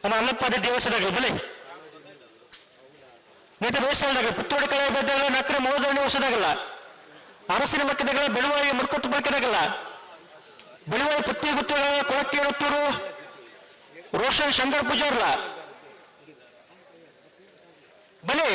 ಅಣ್ಣ ಅಲ್ಲಪ್ಪಾದ ದೇವಸ್ಥಾನಗಳು ಬಲೆ ನೀಟ ಬೇಸಾಲದಾಗ ಪುತ್ತೂರು ಕಳೆ ಬದ್ದಾಗಲ ನಕ್ರೆ ಮೋದರಣಿ ಹೊಸದಾಗಲ್ಲ ಅರಸಿನ ಮಕ್ಕದಾಗಲ ಬೆಳುವಾಯಿ ಮುರ್ಕೊತ್ತು ಬಲ್ಕದಾಗಲ್ಲ ಬೆಳುವಾಯಿ ಪುತ್ತಿ ಗುತ್ತೂರ ಕೊಳಕ್ಕೇರುತ್ತೂರು ರೋಷನ್ ಶಂಕರ್ ಪೂಜಾರ್ಲ ಬಲೆ.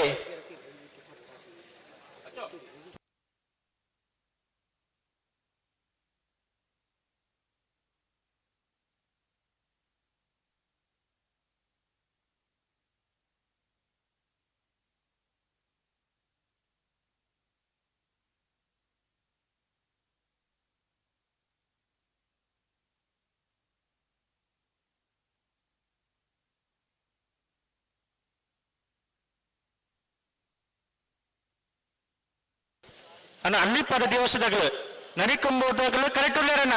ಅಣ್ಣ ಅಲ್ಲಿಪ್ಪದ ದೇವಸ್ಥಾನಗಳು ನರಿಕೊಂಬೋದಾಗಲು ಕರೆಕ್ಟ್ ಉಳ್ಳೇರಣ್ಣ.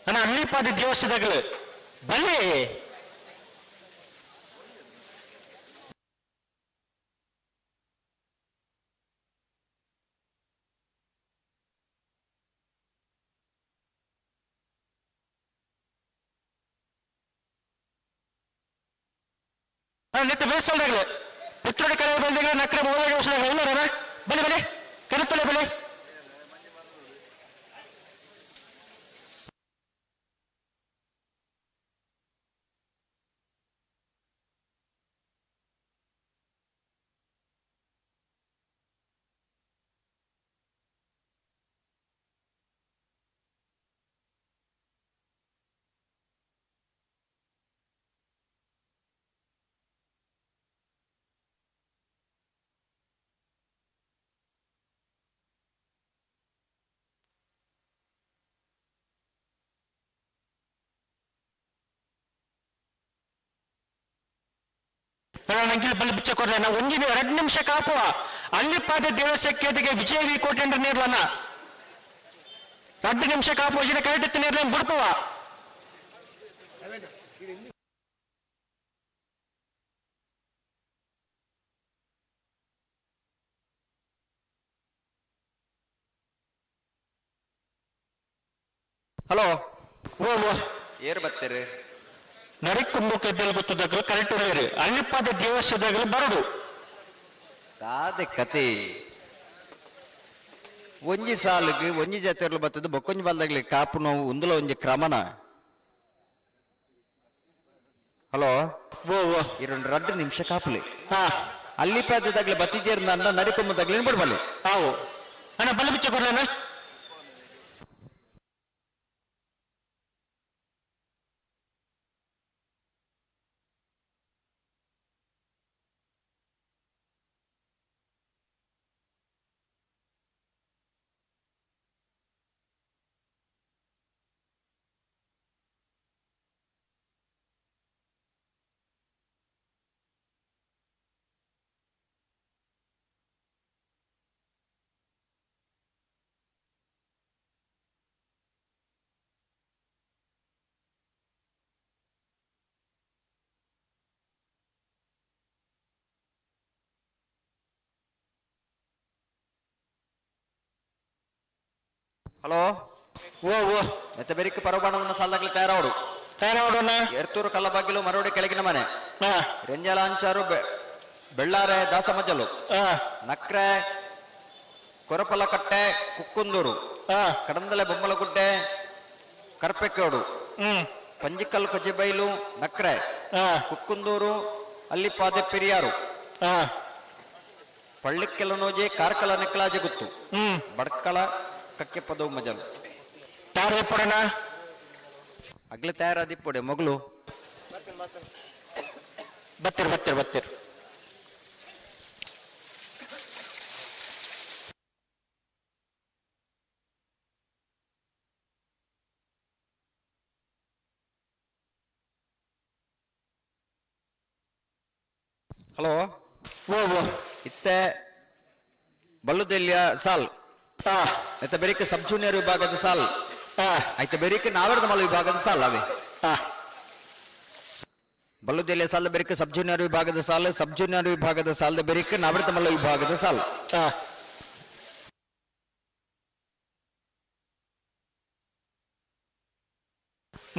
ಅಣ್ಣ ಅಲ್ಲಿಪಾದ ದೇವಸ್ಥಾನಗಳು ಬಲ್ಲಿ. ನಿತ್ಯ ಬೇಸಲ್ದಾಗಲೇ ಪುತ್ತೂರು ಕರೆ ಬಂದಾಗ ನಕ್ರೆ ಮೋದ ದೇವಸ್ಥಾನಗಳು ಇಲ್ಲ ಬಲಿ ಬಲಿ ಕರುತ್ತಲೆ ಬಲಿ. ನಂಗಿಲ್ ಬಲಿ ಬಿಚ್ಚ ಕೊಡ್ಲೆ ನಾ ಒಂದಿನ ಎರಡು ನಿಮಿಷ ಕಾಪುವ ಅಲ್ಲಿಪ್ಪಾದ ದೇವಸ್ಥಾನಕ್ಕೆ ವಿಜಯ ವಿ ಕೋಟೆಂಡ್ರ ನೇರ್ಲನ 2 ನಿಮಿಷ ಕಾಪುವ ಇದ ಕರೆಕ್ಟ್ ನೇರ್ಲನ್ ಬಿಡ್ಪುವ. ಹಲೋ ಓ ಓ ಏರ್ ಬತ್ತೀರಿ ನರಿಕೊಂಬು ಕದ್ದಲ್ ಗೊತ್ತದಾಗಲು ಕರೆಕ್ಟ್ ಉಳ್ಳೇರಿ ಅಲ್ಲಿಪ್ಪಾದ ದೇವಸ್ಥಾನದಾಗಲು ಬರಡು. ದಾದೆ ಕತೆ ಒಂಜಿ ಸಾಲಿಗೆ ಒಂಜಿ ಜಾತಿರ್ಲು ಬತ್ತದ ಬೊಕ್ಕೊಂಜಿ ಬಲ್ದಾಗ್ಲಿ ಕಾಪು ನೋವು ಉಂದುಲ ಒಂಜಿ ಕ್ರಮನ. ಹಲೋ ಓ ಓ ಎರಡು 2 ನಿಮಿಷ ಕಾಪುಲಿ. ಹಾ ಅಲ್ಲಿಪಾದದಾಗ್ಲಿ ಬತ್ತಿದ್ದೇರ್ ನನ್ನ ನರಿಕೊಂಬದಾಗ್ಲಿ ಬಿಡ್ಬಲ್ಲಿ. ಹಾವು ಅಣ್ಣ ಬಲಿ ಬಿಚ್ಚ ಕೊಡ್ಲೇನ. ಹಲೋ. ಓ ಓ. ನೆತ್ತ ಬೆರಿಕ್ ಪರಬಾಣದನ್ನ ಸಾಲದಾಗ್ಲಿ ತಯಾರಾವಡು. ತಯಾರಾವಡೋಣ. ಎರ್ತೂರು ಕಲ್ಲಬಾಗಿಲು ಮರೋಡಿ ಕೆಳಗಿನ ಮನೆ. ರೆಂಜಾಲ ಅಂಚಾರು ಬೆಳ್ಳಾರೆ ದಾಸಮಜ್ಜಲು. ನಕ್ರೆ ಕೊರಪಲಕಟ್ಟೆ ಕುಕ್ಕುಂದೂರು. ಕಡಂದಲೆ ಬೊಮ್ಮಲಗುಡ್ಡೆ ಕರ್ಪೆಕೋಡು. ಪಂಜಿಕಲ್ ಕೊಜ್ಜೆಬೈಲು ನಕ್ರೆ. ಕುಕ್ಕುಂದೂರು ಅಲ್ಲಿಪಾದೆ ಪೆರಿಯಾರು. ಪಳ್ಳಿಕ್ಕೆಲನೋಜೆ ಕಾರ್ಕಳ ನೆಕ್ಲಾಜೆ ಗುತ್ತು. ಬಡ್ಕಳ ಕಕ್ಕೆಪದವು ಮಜಲು. ತಯಾರು ಅಗ್ಲಿ ತಯಾರಾದಿಪ್ಪೊಡೆ ಮೊಗಲು. ಬತ್ತಿರ್ ಬತ್ತಿರ್ ಬತ್ತಿರ್. ಹಲೋ. ಓ ಓ. ಇತ್ತೆ ಬಳ್ಳುದೆಲ್ಲಿಯ ಸಾಲ್. ಐತ ಬೆರಿಕ್ ಸಬ್ ಜೂನಿಯರ್ ವಿಭಾಗದ ಸಾಲ್. ಐತ ಬೆರಿಕ್ ನಾವರದ ಮಲ ವಿಭಾಗದ ಸಾಲ್ ಅವೇ. ಬಳ್ಳುದೆಲ್ಲಿಯ ಸಾಲದ ಬೆರಿಕ್ ಸಬ್ ಜೂನಿಯರ್ ವಿಭಾಗದ ಸಾಲ್, ಸಬ್ ಜೂನಿಯರ್ ವಿಭಾಗದ ಸಾಲದ ಬೆರಿಕ್ ನಾವರದ ಮಲ್ಲ ವಿಭಾಗದ ಸಾಲ್.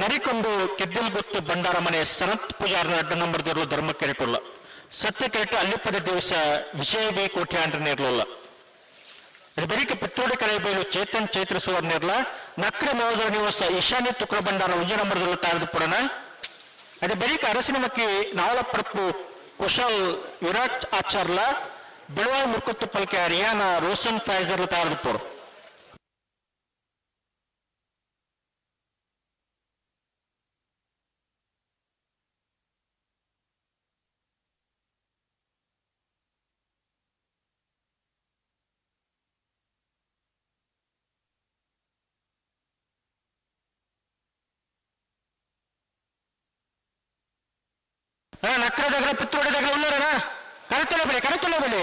ನರಿಕೊಂದು ಕೆದ್ದಿಲ್ಗುತ್ತು ಭಂಡಾರ ಮನೆ ಸನತ್ ಪೂಜಾರನ ಅಡ್ಡ ನಂಬರ್ ದಿರಲು ಧರ್ಮ ಕೆರೆಟುಲ್ಲ. ಸತ್ಯ ಕೆರೆಟು ಅಲ್ಲಿಪ್ಪದ ದಿವಸ ವಿಜಯ ವಿ ಕೋಟ್ಯಾಂಡ್ರ ಇರಲಿಲ್ಲ. ಬೆರಿಕೆ ಪುತ್ತೂರು ಕರೆಬೈಲು ಚೇತನ್ ಚೈತ್ರ ಸುವರ್ಣಿರ್ಲ. ನಕ್ರ ಮಹೋದರ ನಿವಾಸ ಈಶಾನ್ಯ ತುಕ್ರ ಭಂಡಾರ ಒಂಜಿ ನಂಬರ್ ತಾರದು ಪುಡನ. ಅದೇ ಬೆರಿಕೆ ಅರಸಿನ ಮಕ್ಕಿ ನಾವಲಪ್ರಪ್ಪು ಕುಶಾಲ್ ವಿರಾಟ್ ಆಚಾರ್ಲ ಬಿಳುವಾಯಿ ಮುರ್ಕೊತ್ತು ಪಲ್ಕೆ ರಿಯಾನ ರೋಷನ್ ಫೈಜರ್ ತಾರದು ಪೋಡು. ನಕ್ರದಾಗ ಪಿತ್ರೋಡಿದಾಗ ಉಳ್ಳರಣ ಕರೆತೊಲೆ ಬಳಿ ಕರೆತೊಲೆ ಬಳಿ.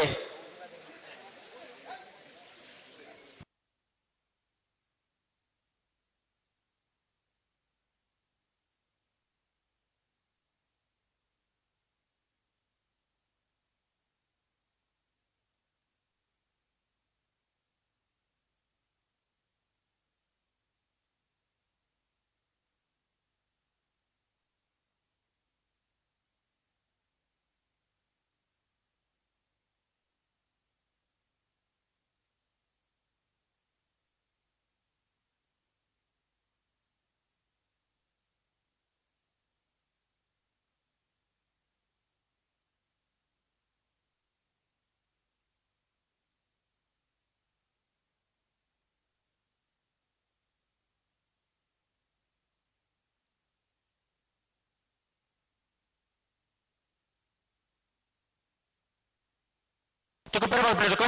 ತುಕ ಪರವಾಗಿ ತುಕ.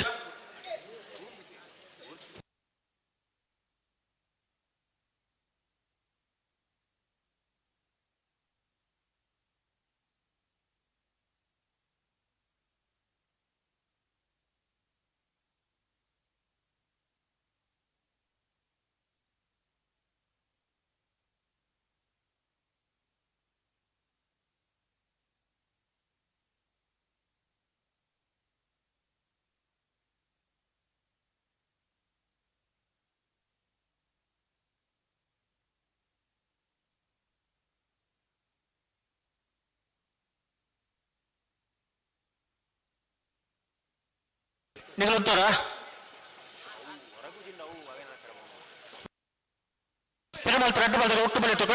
ನಿಗಲಂತಾರ ಪೆರುಮಾಳ್ ರೆಡ್ ಬಾಲ್ ಒಟ್ಟು ಬಲಿ ತುಕ.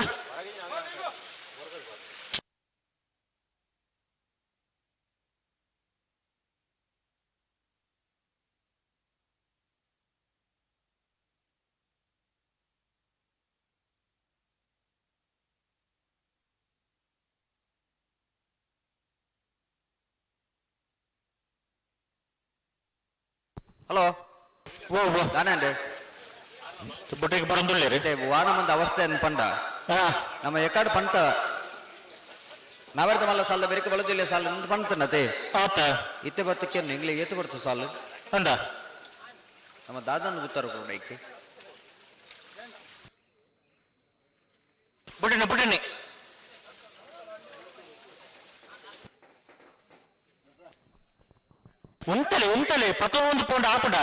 ಹಲೋ. ಓ ಓ. ದಾನಂಡೆ. ಬೊಟ್ಟಿಗೆ ಬರಂದುಳ್ಳೇರಿ. ವಾಣ ಮಂದ ಅವಸ್ಥೆ ಪಂಡ. ನಮ್ಮ ಎಕಾಡು ಪಂತ ನಾವರ್ದ ಮಲ್ಲ ಸಾಲ ಬೆರಿಕೆ ಬಲದಿಲ್ಲ ಸಾಲ ಪಂತನತೆ. ಆತ. ಇತ್ತೆ ಬರ್ತಕ್ಕೆ ಇಂಗ್ಲಿ ಏತು ಬರ್ತು ಸಾಲು. ಅಂದ. ನಮ್ಮ ದಾದನ್ ಉತ್ತರ ಕೂಡ ಇಕ್ಕೆ. ಬುಡಿನ ಬುಡಿನಿ. ಉಂತಲೆ ಉಂತಲೆ ಪತೊಂದು ಪೋಂಡ ಆಪುಂಡ.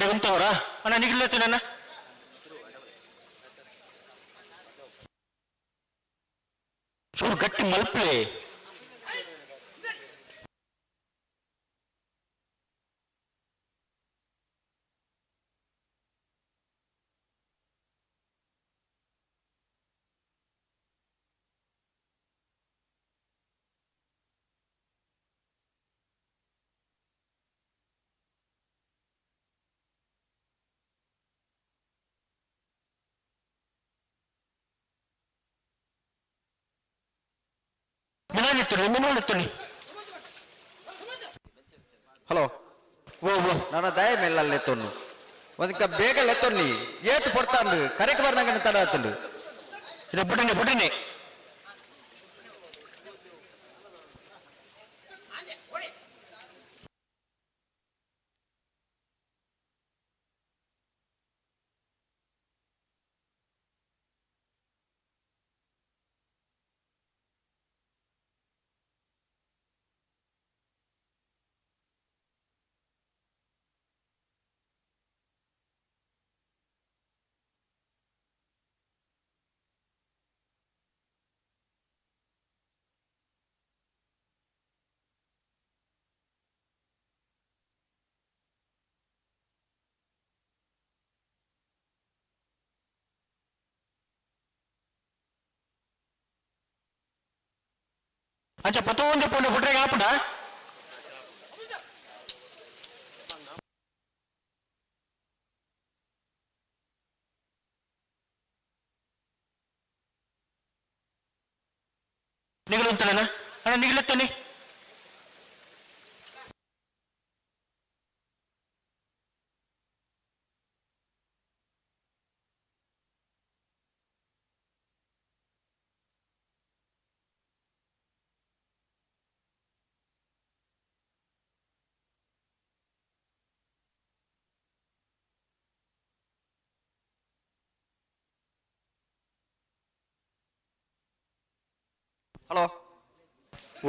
ಅಡೆ ಉಂತವರಾ ಅಣ್ಣ ನಿಗಿಲ್ಲತ್ತಿನ. ಚೂರು ಗಟ್ಟಿ ಮಲ್ಪ್ಲೆ. ಮಿನಾಲಿತ್ತುನಿ ಮಿನಾಲಿತ್ತುನಿ. ಹಲೋ ಓ ಓ ನನ್ನ ದಯ ಮೇಲಲ್ಲಿ ಎತ್ತೊನ್ನು ಒಂದಕ್ಕೆ ಬೇಗ ಲೆತ್ತೊನ್ನಿ ಏತು ಪೊಡ್ತಾಂಡು ಕರೆಕ್ಟ್ ಬರ್ನಂಗನೆ ತಡ ಆತಂಡು. ಇದು ಬುಡನೆ ಬುಡನೆ. ಅಂಚ ಪತ್ತೊಂದು ಪೋಂಡು ಬುಡ್ರೆಗೆ ಆಪುಂಡ. ನಿಗಲುಂತಲೇನ ಅಣ್ಣ ನಿಗಲೆತ್ತನಿ. ಹಲೋ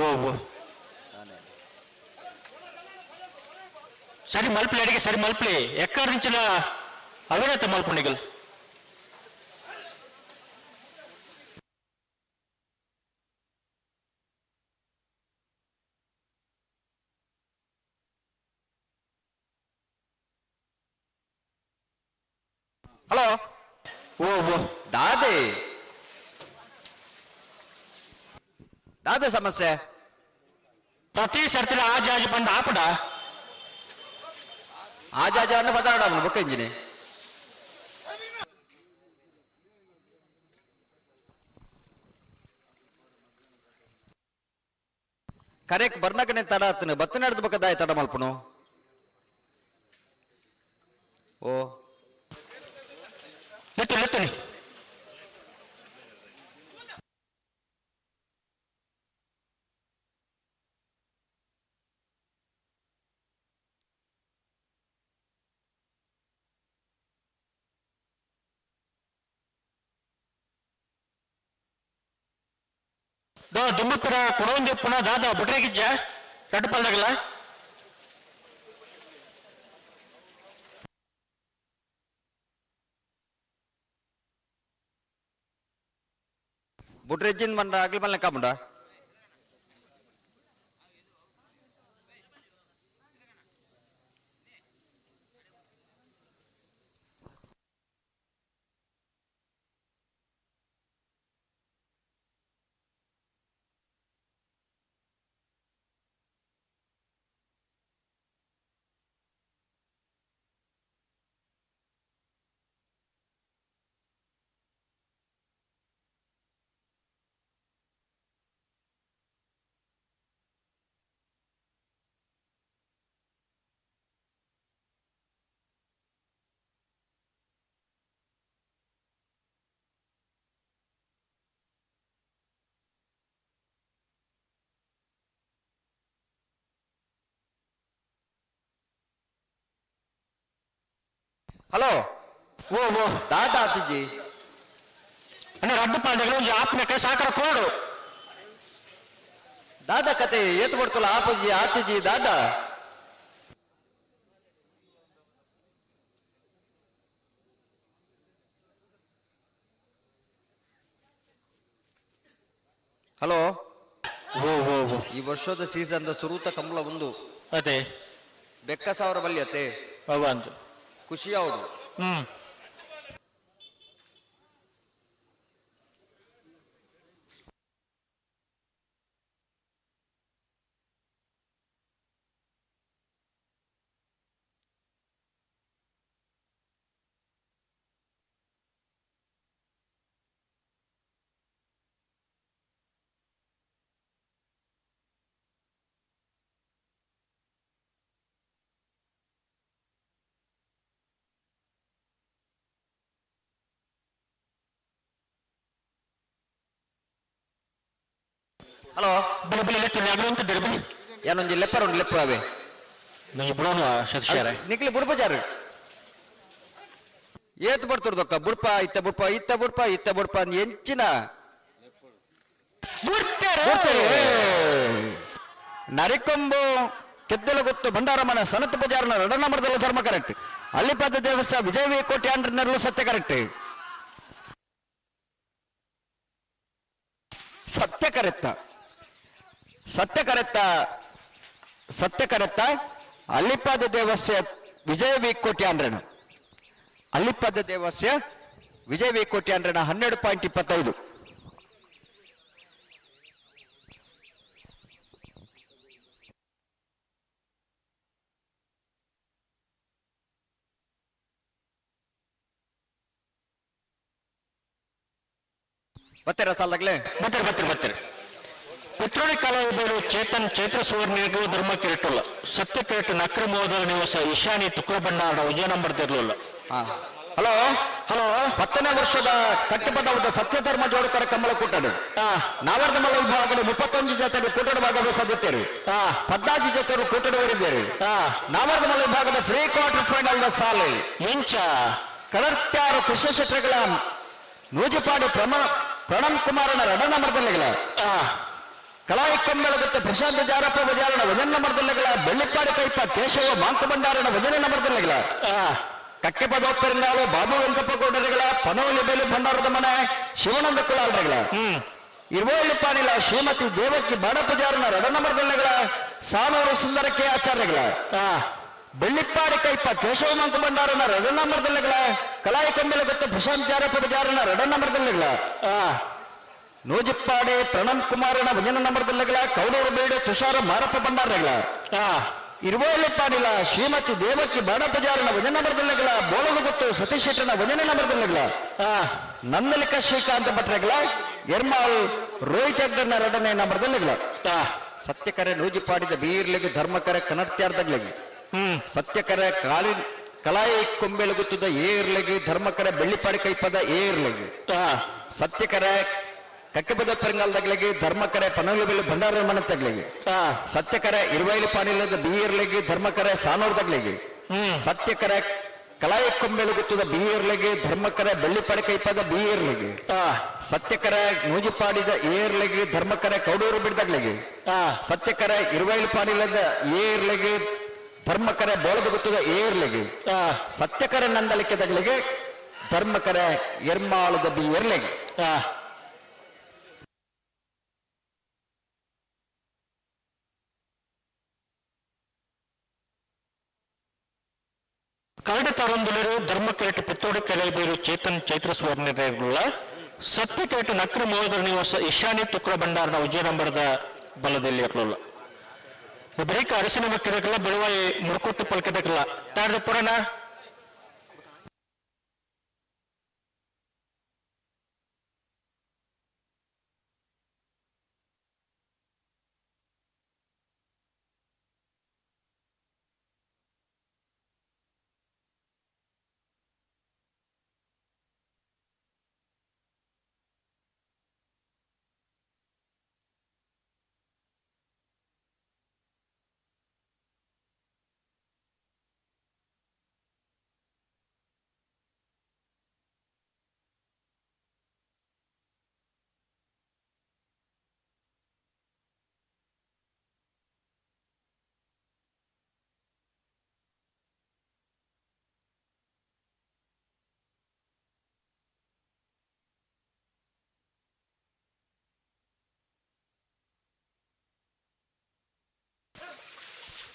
ಓ ಓ ಸರಿ ಮಲ್ಪಲೆ ಅಡಿಗೆ ಸರಿ ಮಲ್ಪಲೆ ಎಕ್ಕಡ నుంచిన ಅವಿರತ ಮಲ್ಪುಂಡಿಗಲ್. ಹಲೋ ಓ ಓ ದಾದೆ ದಾದೆ ಸಮಸ್ಯೆ. ಪ್ರತಿ ಸರ್ತಿಲ ಆಜಾಜಿ ಬಂದ ಆಪುಂಡ. ಆಜಾಜ ಬದಾಡ ಬುಕ್ ಇಂಜಿನಿ. ಕರೆಕ್ಟ್ ಬರ್ನಕನೆ ತಡ ಆತನು ಬತ್ತ ನಡೆದ ಬಕ್ಕದಾಯ ತಡ ಮಲ್ಪನು. ಓ ಲೆತ್ತು ಲೆತ್ತನಿ. ದುಂಬುಪುರ ಕೊಡೊಂದಿಪ್ಪುನ ದಾದ ಬುಡ್ರೆಗಿಜ್ಜ ರಡ್ಡು ಪಲ್ದಾಗಲ. ಬುಡ್ರೆಜ್ಜಿನ್ ಬಂಡ ಅಗ್ಲಿ ಮಲ್ನೆ ಕಾಮುಂಡ. ಹಲೋ ಓ ಓ ದಾದಾ ಆತಿಜಿ. ಅಣ್ಣ ರಡ್ಡು ಪಾಲ್ದಾಗಲ ಒಂಜಿ ಆಪ್ನಕ ಸಾಕರ ಕೋಡು. ದಾದಾ ಕತೆ ಏತು ಬರ್ತಲ್ಲ ಆಪುಜಿ ಆತಿಜಿ ದಾದಾ. ಹಲೋ. ಈ ವರ್ಷದ ಸೀಸನ್ ಸುರೂತ ಕಂಬಳ ಒಂದು. ಅದೇ. ಬೆಕ್ಕ ಸಾವಿರ ಬಲ್ಯತೆ. ಅವಂದು. ಖುಷಿ ಯಾವುದು? ಹ್ಮ್. ಹಲೋ. ಬಲೆ ಬಲೆ ಲೆಕ್ಕ ಅಂತ ಬಲೆ. ಏನೊಂಜಿ ಲೆಪ್ಪರ್ ಉಂಡು ಲೆಪ್ಪು ಅವೇ. ನಂಗೆ ಬಿಡೋನು ಸತೀಶಾರೆ. ನಿಕ್ಲಿ ಬುಡ್ಪಜಾರು ಏತ್ ಬರ್ತುಡ್ದೊಕ್ಕ ಬುಡ್ಪ ಇತ್ತ ಬುಡ್ಪ ಇತ್ತ ಬುಡ್ಪ ಇತ್ತ ಬುಡ್ಪ ಅಂದ್ ಎಂಚಿನ ನರಿಕೊಂಬು ಕೆದ್ದಲ ಗೊತ್ತು ಭಂಡಾರಮನ ಸನತ್ ಪೂಜಾರನ ರಡನ ಮರದಲ್ಲ ಧರ್ಮ ಕರೆಕ್ಟ್. ಅಲ್ಲಿಪಾದ ದೇವಸ್ಥಾನ ವಿಜಯ ವಿ ಕೋಟಿ ಆಂಡ್ರನಲ್ಲೂ ಸತ್ಯ ಕರೆಕ್ಟ್. ಸತ್ಯ ಕರೆತ್ತ ಸತ್ಯ ಕರೆತ್ತ ಸತ್ಯ ಕರೆತ್ತ ಅಲ್ಲಿಪಾದ ದೇವಸ್ಯ ವಿಜಯ ವಿ ಕೋಟಿ ಆಂಡ್ರನ ಅಲ್ಲಿಪಾದ ದೇವಸ್ಯ ವಿಜಯ ವಿ ಕೋಟಿ ಆಂಡ್ರನ 12.25. ಬರ್ತೀರಾ ಸಾಲದಾಗ್ಲೇ? ಬರ್ತಾರೆ ಬರ್ತಾರೆ ಬರ್ತಾರೆ. ಪುತ್ರೋಳಿ ಕಲಾವಿದರು ಚೇತನ್ ಚೈತ್ರ ಸುವರ್ಣಿಗೂ ಧರ್ಮ ಕಿರೀಟುಲ್ಲ ಸತ್ಯ ಕಿರೀಟ ನಕ್ರ ಮೋದರ ನಿವಾಸ ಈಶಾನಿ ತುಕ್ರ ಭಂಡಾರ ವಿಜಯ ನಂಬರ್ ತಿರ್ಲಿಲ್ಲ. Hello hello. 10ನೇ ವರ್ಷದ ಕಟ್ಟಿಬದ್ದ ಸತ್ಯಧರ್ಮ ಜೋಡುಕರ ಕಮಲ ಕೂಟಡು ನಾವರ್ಧಮಲ ವಿಭಾಗದ 31 ಜೊತೆ ಕೂಟಡು ಭಾಗ ಸದಸ್ಯರು 14 ಜೊತೆ ಕೂಟಡು ಓಡಿದ್ದೇರು. ನಾವರ್ಧಮಲ ವಿಭಾಗದ ಫ್ರೀ ಕ್ವಾರ್ಟರ್ ಫೈನಲ್ ಸಾಲೆ ಎಂಚ ಕಳರ್ತ್ಯಾರು ಕೃಷ್ಣ ಶೆಟ್ಟರ್ಗಳ ನೂಜಿಪಾಡು ಪ್ರಣಮ್ ಕುಮಾರನ ರಡನ ಮರ್ದಲೆಗಳ ಕಲಾಯಿ ಕೊಂಬೆಳಗುತ್ತ ಪ್ರಶಾಂತ ಜಾರಪ್ಪ ಬಜಾರನ ವಜನ ಮರ್ದಲೆಗಳ ಬೆಳ್ಳಿಪ್ಪಾಡಿ ಕೈಪ ಕೇಶವ ಮಾಂಕುಭಂಡಾರನ ವಜನ ಮರ್ದಲೆಗಳ ಕಕ್ಕೆ ಪದೋಪ್ಪರಿಂದಾಳು ಬಾಬು ವೆಂಕಪ್ಪ ಗೌಡರುಗಳ ಪನವಲಿ ಬೇಲು ಭಂಡಾರದ ಮನೆ ಶಿವಾನಂದ ಕುಲಾಲ್ರಗಳ ಇರುವಳ್ಳಿಪಾಣಿಲ ಶ್ರೀಮತಿ ದೇವಕ್ಕಿ ಬಾಡಪೂಜಾರನ ರಡನ ಮರ್ದಲೆಗಳ ಸಾನೂರು ಸುಂದರಕ್ಕೆ ಆಚಾರ್ಯಗಳ ಬೆಳ್ಳಿಪ್ಪಾಡಿ ಕೈಪ ಕೇಶವ ಮಂಕು ಭಂಡಾರನ ರಡನ ಮರ್ದಲೆಗಳ ಕಲಾಯಿ ಕೊಂಬೆಲಗುತ್ತ ಪ್ರಶಾಂತ್ ಜಾರಪ್ಪ ಬಜಾರನ ರಡನ ಮರ್ದಲೆಗಳ ನೂಜಿಪ್ಪಾಡಿ ಪ್ರಣಮ್ ಕುಮಾರನ ಭಜನ ನಂಬರ್ದಲ್ಲೆಗಳ ಕೌಡೂರು ಬೇಡು ತುಷಾರ ಮಾರಪ್ಪ ಭಂಡಾರಗಳ ಇರುವಳ್ಳಿಪಾಡಿಲ ಶ್ರೀಮತಿ ದೇವಕ್ಕಿ ಬಾಡಪೂಜಾರನ ಭಜನ ನಂಬರ್ದಲ್ಲೆಗಳ ಬೋಳಗುತ್ತು ಸತೀಶ್ ಶೆಟ್ಟನ ಭಜನೆ ನಂಬರ್ದಲ್ಲೆಗಳ ನಂದಲಿಕ ಶ್ರೀಕಾಂತ ಭಟ್ರೆಗಳ ಎರ್ಮಾಲ್ ರೋಹಿತ್ ಹೆಗ್ಡನ ರಡನೆ ನಂಬರ್ದಲ್ಲೆಗಳ ಸತ್ಯಕರೆ ನೂಜಿಪಾಡಿದ ಬೀರ್ಲಿಗೆ ಧರ್ಮಕರೆ ಕನ್ನಡ್ತ್ಯಾರ್ದಗ್ಲಿಗೆ ಸತ್ಯಕರೆ ಕಾಲಿ ಕಲಾಯಿ ಕೊಂಬೆಳಗುತ್ತದ ಏರ್ಲೆಗೆ ಧರ್ಮಕರೆ ಬೆಳ್ಳಿಪಾಡಿ ಕೈಪದ ಏರ್ಲೆಗೆ ಸತ್ಯಕರೆ ಕಕ್ಕೆಬದ ಪೆರಂಗಾಲ್ದಗ್ಲಿಗೆ ಧರ್ಮಕರೆ ಪನಗಲು ಭಂಡಾರ ಮನೆ ತಗ್ಲಿಗೆ ಸತ್ಯಕರೆ ಇರುವೈಲಿ ಪಾನಿಲ್ಲದ ಬೀರ್ಲೆಗೆ ಧರ್ಮಕರೆ ಸಾನೂರ್ದಗ್ಲಿಗೆ ಸತ್ಯಕರೆ ಕಲಾಯಿ ಕೊಂಬೆಳಗುತ್ತದ ಬೀರ್ಲೆಗೆ ಧರ್ಮಕರೆ ಬೆಳ್ಳಿಪಾಡಿ ಕೈಪದ ಬೀರ್ಲೆಗೆ ಸತ್ಯಕರೆ ನೂಜಿಪಾಡಿದ ಏರ್ಲೆಗೆ ಧರ್ಮಕರೆ ಕೌಡೂರು ಬಿಡ್ದಗ್ಲಿಗೆ ಸತ್ಯಕರೆ ಇರುವೈಲು ಪಾನಿಲ್ಲದ ಏರ್ಲೆಗೆ ಧರ್ಮಕರೆ ಬೋಳದ ಗುತ್ತದ ಏರ್ಲೆಗೆ ಸತ್ಯಕರೆ ನಂದಲಿಕೆದಗಳಿಗೆ ಧರ್ಮಕರೆ ಎರ್ಮಾಳದ ಬಿ ಎರ್ಲೆಗೆ. ಕರಡು ತರಂದುಲರು ಧರ್ಮ ಕಿರೀಟ ಪಿತ್ತೋಡು ಕೆಳಬೇರು ಚೇತನ್ ಚೈತ್ರ ಸುವರ್ಣಗಳ ಸತ್ಯ ಕಿರೀಟ ನಕ್ರ ಮೋದರ ನಿವಾಸ ಈಶಾನಿ ತುಕ್ರ ಭಂಡಾರನ ವಿಜಯ ನಂಬರದ ಬಲದಲ್ಲಿ ಇರಲಿಲ್ಲ. ಬರೀಕ ಅರಸಿನ ಮಕ್ಕಳಲ್ಲ ಬೆಳವಾಯಿ ಮುರ್ಕೊಟ್ಟು ಪಲ್ಕದಕ್ಕಲ್ಲ ತಾಡ್ದ ಪುರಾಣ.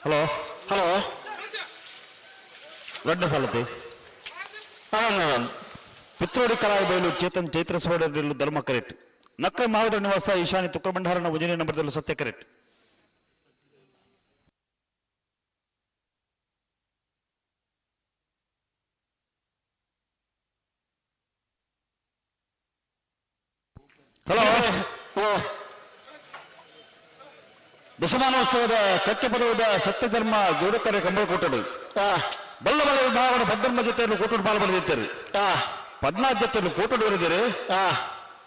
ಹಲೋ ಹಲೋ ದೊಡ್ಡ ಸಲತಿ ಪಿತ್ರೋಡಿ ಕಲಾಯ ಬಯಲು ಚೇತನ್ ಚೈತ್ರ ಸೋಡರಲ್ಲೂ ಧರ್ಮ ಕರೆಕ್ಟ್. ನಕ್ರ ಮಹಾವೀರ ನಿವಾಸ ಈಶಾನ್ಯ ತುಕ್ರಭಂಡಾರನ ಉಜಿರೆ ನಂಬರ್ದಲ್ಲೂ ಸತ್ಯ ಕರೆಕ್ಟ್. ಹಲೋ ದಶಮಾನೋತ್ಸವದ ಕಕ್ಕೆ ಪದವದ ಸತ್ಯಧರ್ಮ ಗೌಡಕರೆ ಕಂಬಳಕೋಟರು ಬಲ್ಲ ಬಲ್ಲ ವಿಭಾಗದ ಪದ್ಧರ್ಮ ಜೊತೆಯನ್ನು ಕೋಟೋಡು ಪಾಲು ಪಡೆದಿದ್ದಾರೆ. ಪದ್ನಾಥ್ ಜೊತೆಯನ್ನು ಕೋಟೋಡು ಬರೆದಿದ್ದಾರೆ.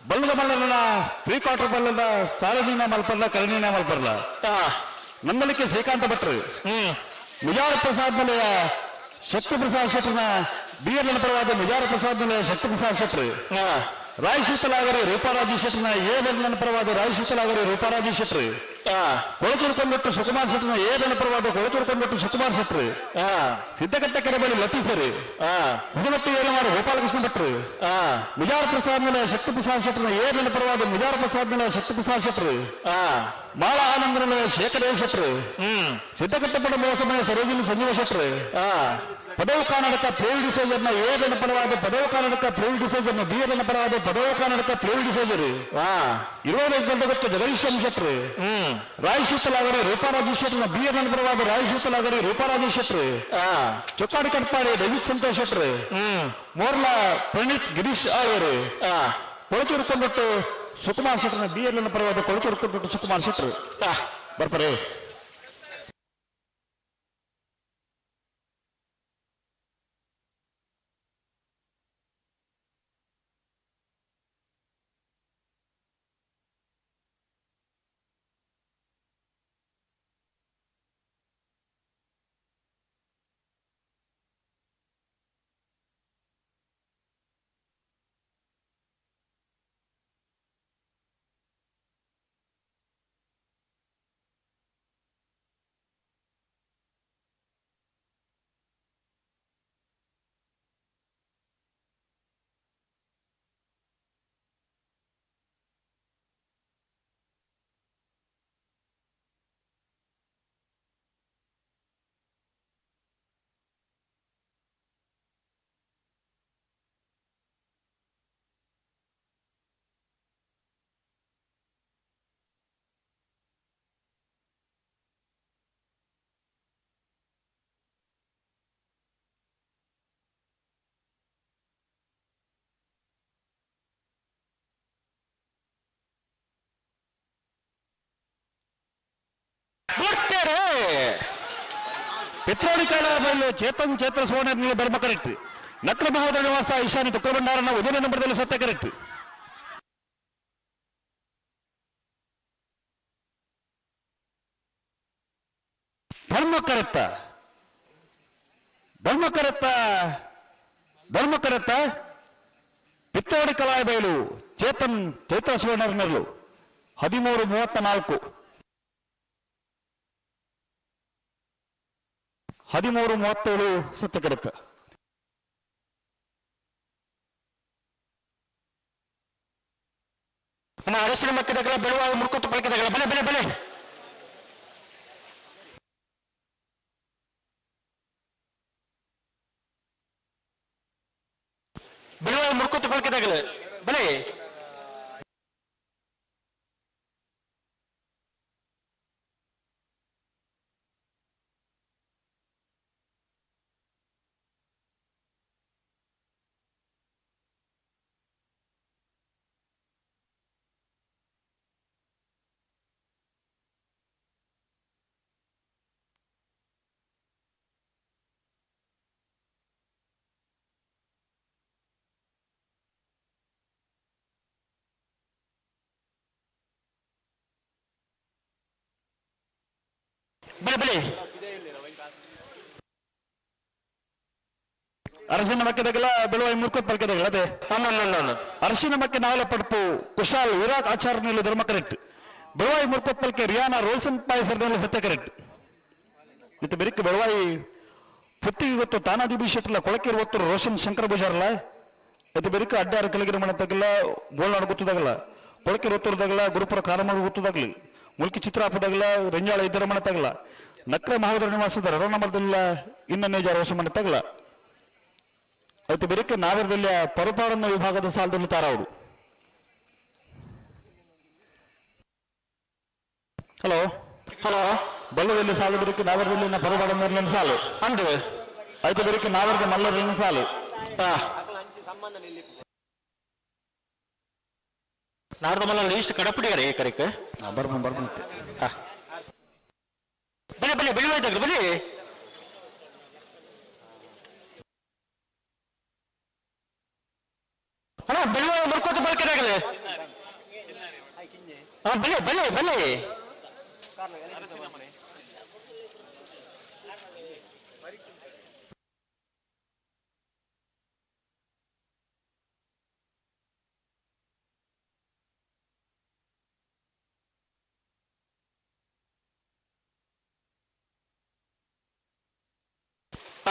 ಬಲ್ಲದ ಮಲ್ಲನ ಪ್ರೀ ಕ್ವಾರ್ಟರ್ ಬಲ್ಲದ ಸಾರಣಿನ ಮಲ್ಪರ್ಲ ಕರಣಿನ ಮಲ್ಪರ್ಲ ನಂದಲಿಕ್ಕೆ ಶ್ರೀಕಾಂತ ಭಟ್ರು ಮುಜಾರ ಪ್ರಸಾದ್ ಮಲೆಯ ಶಕ್ತಿ ಪ್ರಸಾದ್ ಶೆಟ್ಟರ್ನ ಬಿ ಎಲ್ ಪರವಾದ ಮುಜಾರ ಪ್ರಸಾದ್ ಮಲೆಯ ಶಕ್ತಿ ಪ್ರಸಾದ್ ಶೆಟ್ಟರು ರಾಯ್ ಶೀತಲಾಗರಿ ರೂಪಾರಾಜಿ ಶೆಟ್ಟರ್ನ ಎ ಬೆಲ್ ಪರವಾದ ರಾಯ್ ಶೀತಲಾಗರಿ ರೂಪಾರಾಜಿ ಶೆಟ್ಟರು ಕೊಳಚೂರು ಕೊಂಡ್ಬಿಟ್ಟು ಸುಕುಮಾರ್ ಶೆಟ್ಟರ್ನ ಎ ಬೆಲ್ ಪರವಾದ ಕೊಳಚೂರು ಕೊಂಡ್ಬಿಟ್ಟು ಸುಕುಮಾರ್ ಶೆಟ್ಟರು ಸಿದ್ದಕಟ್ಟೆ ಕೆರೆಬಳಿ ಲತೀಫರು ಹುದಮಟ್ಟಿ ಏರಮಾರು ಗೋಪಾಲಕೃಷ್ಣ ಭಟ್ರು ಮುಜಾರ ಪ್ರಸಾದ್ ಮೇಲೆ ಶಕ್ತಿ ಪ್ರಸಾದ್ ಶೆಟ್ಟರ್ನ ಎ ಬೆಲ್ ಪರವಾದ ಮುಜಾರ ಪ್ರಸಾದ್ ಮೇಲೆ ಶಕ್ತಿ ಪ್ರಸಾದ್ ಶೆಟ್ಟರು ಮಾಳ ಆನಂದನ ಶೇಖರೇವ್ ಶೆಟ್ಟರು ಸಿದ್ದಕಟ್ಟೆಪಡ ಮೋಸಮಯ ಸರೋಜಿನಿ ಸಂಜೀವ ಶೆಟ್ಟರು ಪದವು ಕರ್ನಾಟಕ ಪ್ಲೇವಿ ಡಿಸೋಜರ್ನ ಎ ಬೆಲ್ ಪರವಾದ ಪದವು ಕರ್ನಾಟಕ ಪ್ಲೇವಿ ಡಿಸೋಜರ್ನ ಬಿ ಎಲ್ ಪರವಾದ ಪದವು ಕರ್ನಾಟಕ ಪ್ಲೇವಿ ಡಿಸೋಜರ್ 25 ಗಂಟೆ ಗೊತ್ತು ಜಗದೀಶ್ ಶೆಟ್ಟರು ರಾಯ್ ಶೀತಲಾಗರಿ ರೂಪಾರಾಜಿ ಶೆಟ್ಟರ್ನ ಬಿ ಎಲ್ ಪರವಾದ ರಾಯ್ ಶೀತಲಾಗರಿ ರೂಪಾರಾಜಿ ಶೆಟ್ಟರು ಚೊಕ್ಕಾಡಿ ಕಟ್ಪಾಡಿ ರವಿಕ್ ಸಂತೋಷ್ ಶೆಟ್ಟರು ಮೋರ್ಲಾ ಪ್ರಣೀತ್ ಗಿರೀಶ್ ಅವರು ಕೊಳಚೂರು ಕೊಂಡ್ಬಿಟ್ಟು ಸುಕುಮಾರ್ ಶೆಟ್ಟರ್ನ ಬಿ ಎಲ್ ಪರವಾದ ಕೊಳಚೂರು ಕೊಂಡ್ಬಿಟ್ಟು ಸುಕುಮಾರ್ ಶೆಟ್ಟರು ಬರ್ತಾರೆ. ಪಿತ್ರೋಡಿ ಕಾಲ ಚೇತನ್ ಚೇತ್ರ ಸುವರ್ಣ ಧರ್ಮ ಕರೆಕ್ಟ್. ನಕ್ರ ಮಹೋದರ ನಿವಾಸ ಈಶಾನ್ಯ ತುಕ್ರಭಂಡಾರನ ಉದಯ ನಂಬರದಲ್ಲಿ ಸತ್ಯ ಕರೆಕ್ಟ್. ಧರ್ಮಕರತ್ತ ಧರ್ಮಕರತ್ತ ಧರ್ಮಕರತ್ತ ಪಿತ್ತೋಡಿ ಕಲಾಯ ಬಯಲು ಚೇತನ್ ಚೈತ್ರ ಸುವರ್ಣರ್ನರ್ಲು 13:34 13:37 ಸತ್ಯಕರತ್ತ. ನಮ್ಮ ಅರಸಿನ ಮಕ್ಕದಗಳ ಬೆಳುವ ಮುರ್ಕೊತ್ತು ಪಳಕದಗಳ ಬೆಲೆ ಬೆಲೆ ಬೆಲೆ ಬೆಳುವ ಮುರ್ಕೊತ್ತು ಪಳಕದಗಳ ಬೆಲೆ ಬೆಲೆ ಬೆಲೆ ಅರಸಿನ ಮಕ್ಕದಗಲ ಬೆಳುವ ಮುರ್ಕೊತ್ ಪಲ್ಕದಗಲ ಅದೇ ಅರಸಿನ ಮಕ್ಕೆ ನಾವಲ ಪಡ್ಪು ಕುಶಾಲ್ ವಿರಾಟ್ ಆಚಾರ್ಯನಲ್ಲಿ ಧರ್ಮ ಕರೆಕ್ಟ್. ಬೆಳುವಾಯಿ ಮುರ್ಕೊತ್ ಪಲ್ಕೆ ರಿಯಾನ ರೋಲ್ಸನ್ ಪಾಯಸರ್ನಲ್ಲಿ ಸತ್ಯ ಕರೆಕ್ಟ್. ಇತ್ತು ಬೆರಿಕ್ ಬೆಳುವಾಯಿ ಪುತ್ತಿಗೆ ಗೊತ್ತು ತಾನಾಜಿ ಬಿ ಶೆಟ್ಟಲ ಕೊಳಕಿರು ಒತ್ತು ರೋಷನ್ ಶಂಕರ ಪೂಜಾರಲ್ಲ. ಇದು ಬೆರಿಕ ಅಡ್ಡಾರ ಕೆಳಗಿನ ಮನೆ ತಗಲ ಬೋಳ್ನಾಡು ಗೊತ್ತದಾಗಲ್ಲ ಕೊಳಕಿರು ಒತ್ತುರದಾಗಲ ಗುರುಪುರ ಕಾರಮಾರು ಗೊತ್ತದಾಗ್ಲಿ ಮುಲ್ಕಿ ಚಿತ್ರಾಪದಾಗಲ ರಂಜಾಳ ಇದ್ದರ ಮನೆ ತಗಲ ನಕ್ರ ಮಹೋದರ ನಿವಾಸದ ರಡನಮರದಲ್ಲ ಇನ್ನನ್ನೇ ಜಾರ ಹೊಸಮನೆ ತಗಲ ಐತೆ ಬೆರಕೆ ನಾವರದಲ್ಲಿ ಪರುಪಾಡನ್ನ ವಿಭಾಗದ ಸಾಲದಲ್ಲಿ ತಾರಾವರು. ಹಲೋ ಹಲೋ ಬಲ್ಲದಲ್ಲಿ ಸಾಲು ಬೆರಕೆ ನಾವರದಲ್ಲಿ ಪರುಪಾಡನ್ನ ಸಾಲು ಅಂದು ಐತೆ ಬೆರಕೆ ನಾವರದ ಮಲ್ಲರನ್ನ ಸಾಲು. ನಾಡ್ದ ಮಲ್ಲ ಲೀಸ್ಟ್ ಕಡಪಡಿಯಾರೆ ಕರೆಕ್ ಬರ್ಬನ್ ಬರ್ಬನ್. ಬಲಿ ಬಲಿ ಬೆಳಿ ಬಲಿ. ಅಣ್ಣ ಬೆಳ್ಳುವ ಬರ್ಕೋತ ಬಳಕೆದಾಗಲಿ. ಹಾ ಬಲಿ ಬಲಿ ಬಲಿ.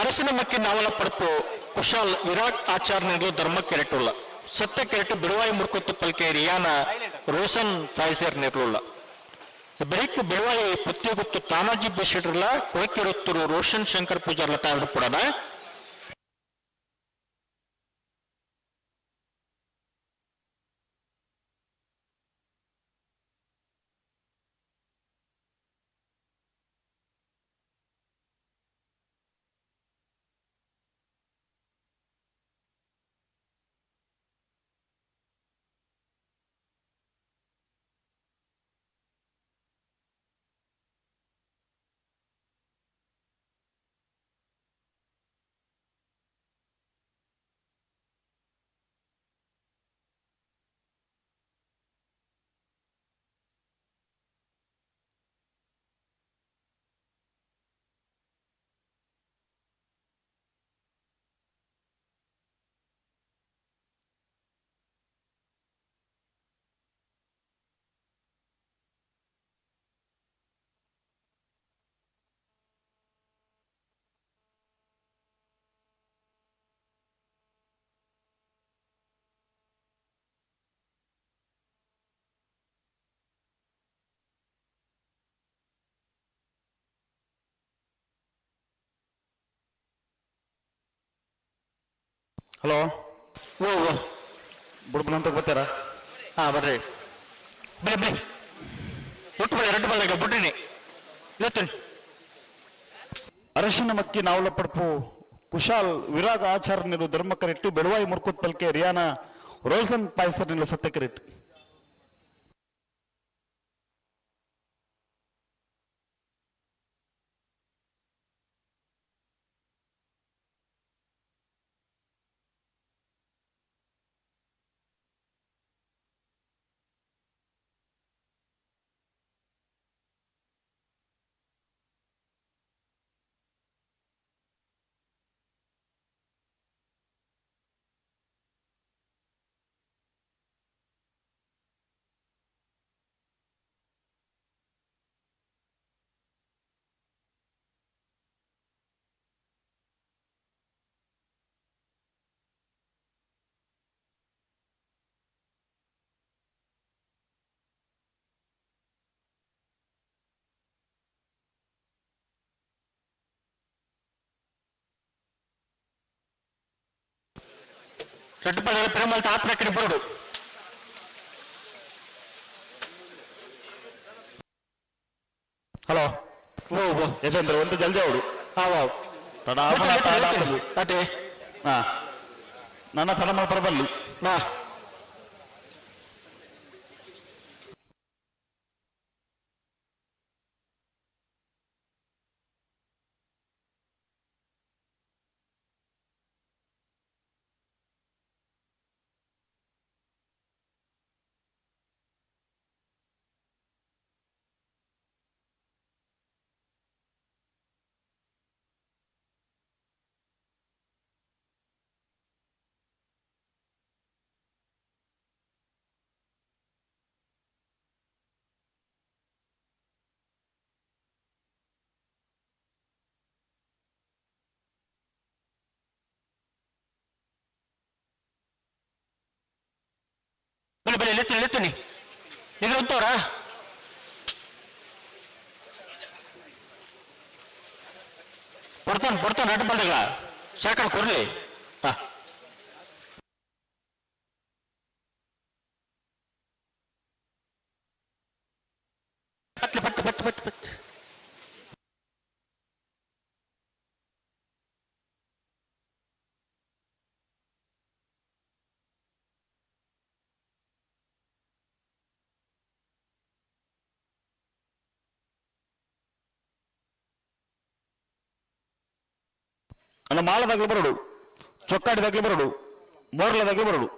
ಅರಸಿನ ಮಕ್ಕಿ ನಾವಲ ಪಡಪು ಕುಶಾಲ್ ವಿರಾಟ್ ಆಚಾರ್ಯರು ಧರ್ಮ ಕೆರೆಟುಳ್ಳ ಸತ್ಯ ಕೆರೆಟು ಬಿಡುವಾಯಿ ಮುರ್ಕೊತ್ತು ಪಲ್ಕೆ ರಿಯಾನ ರೋಷನ್ ಫೈಸರ್ ನೆರ್ಲುಳ್ಳ ಬೆಳಿಗ್ಗೆ ಬಿಡುವಾಯಿ ಪುತ್ತಿಗುತ್ತು ತಾನಾಜಿ ಬೆಶೆಡ್ರಲ್ಲ ಕೊಳಕಿರುತ್ತರು ರೋಷನ್ ಶಂಕರ್ ಪೂಜಾರ್ಲ ತಾವದು ಪುಡನ. ಹಲೋ ಓ ಓ ಬುಡ್ಬುಲ್ ಅಂತ ಬರ್ತಾರಾ? ಹಾ ಬರ್ರಿ ಬನ್ನಿ ಬನ್ನಿ. ಒಟ್ಟು ಬಳ್ಳಿ ಎರಡು ಬಳ್ಳಿ ಬಿಡ್ರಿ ಇವತ್ತಿನ. ಅರಶಿನ ಮಕ್ಕಿ ನಾವಲ ಪಡ್ಪು ಕುಶಾಲ್ ವಿರಾಗ ಆಚಾರ ನಿಲು ಧರ್ಮ ಕರೆಟ್ಟು ಬೆಳವಾಯಿ ಮುರ್ಕುತ್ ಪಲ್ಕೆ ರಿಯಾನ ರೋಲ್ಸನ್ ಪಾಯ್ಸರ್ ನಿಲು ಸತ್ಯ ಕರೆಟ್ಟು. ರಡ್ಡು ಬಳ್ಳಿ ಪ್ರೇಮಲ್ತ ಆತ್ಮಕ್ಕೆ ಬರೋಡು. ಹಲೋ ಓ ಓ ಯಶವಂತರ ಒಂದು ಜಲ್ದಿ ಅವಡು. ಹಾ ವಾವ್. ತಡ ಅದೇ. ಹಾ ನನ್ನ ತಡ ಮಾಡ್ಪರ ಬಲ್ಲಿ. ನಾ ಬನ್ನಿ ಬನ್ನಿ ಎತ್ತೀನಿ ಎತ್ತೀನಿ ನಿದ್ರೆ ಉಂಟವ್ರಾ? ಪೊರ್ತನ್ ಪೊರ್ತನ್ ರಡ್ಡ್ ಬಲ್ದಗಳ ಸಾಕರ ಕೊರ್ಲಿ. ಹಾ. ಪತ್ಲೆ ಪತ್ತು ಪತ್ತು ಪತ್ತು ಪತ್ತು. ಅಣ್ಣ ಮಾಲದಾಗ್ಲು ಬರಡು, ಚೊಕ್ಕಾಡಿದಾಗ್ಲು ಬರಡು, ಮೋರ್ಲದಾಗ್ಲು ಬರಡು.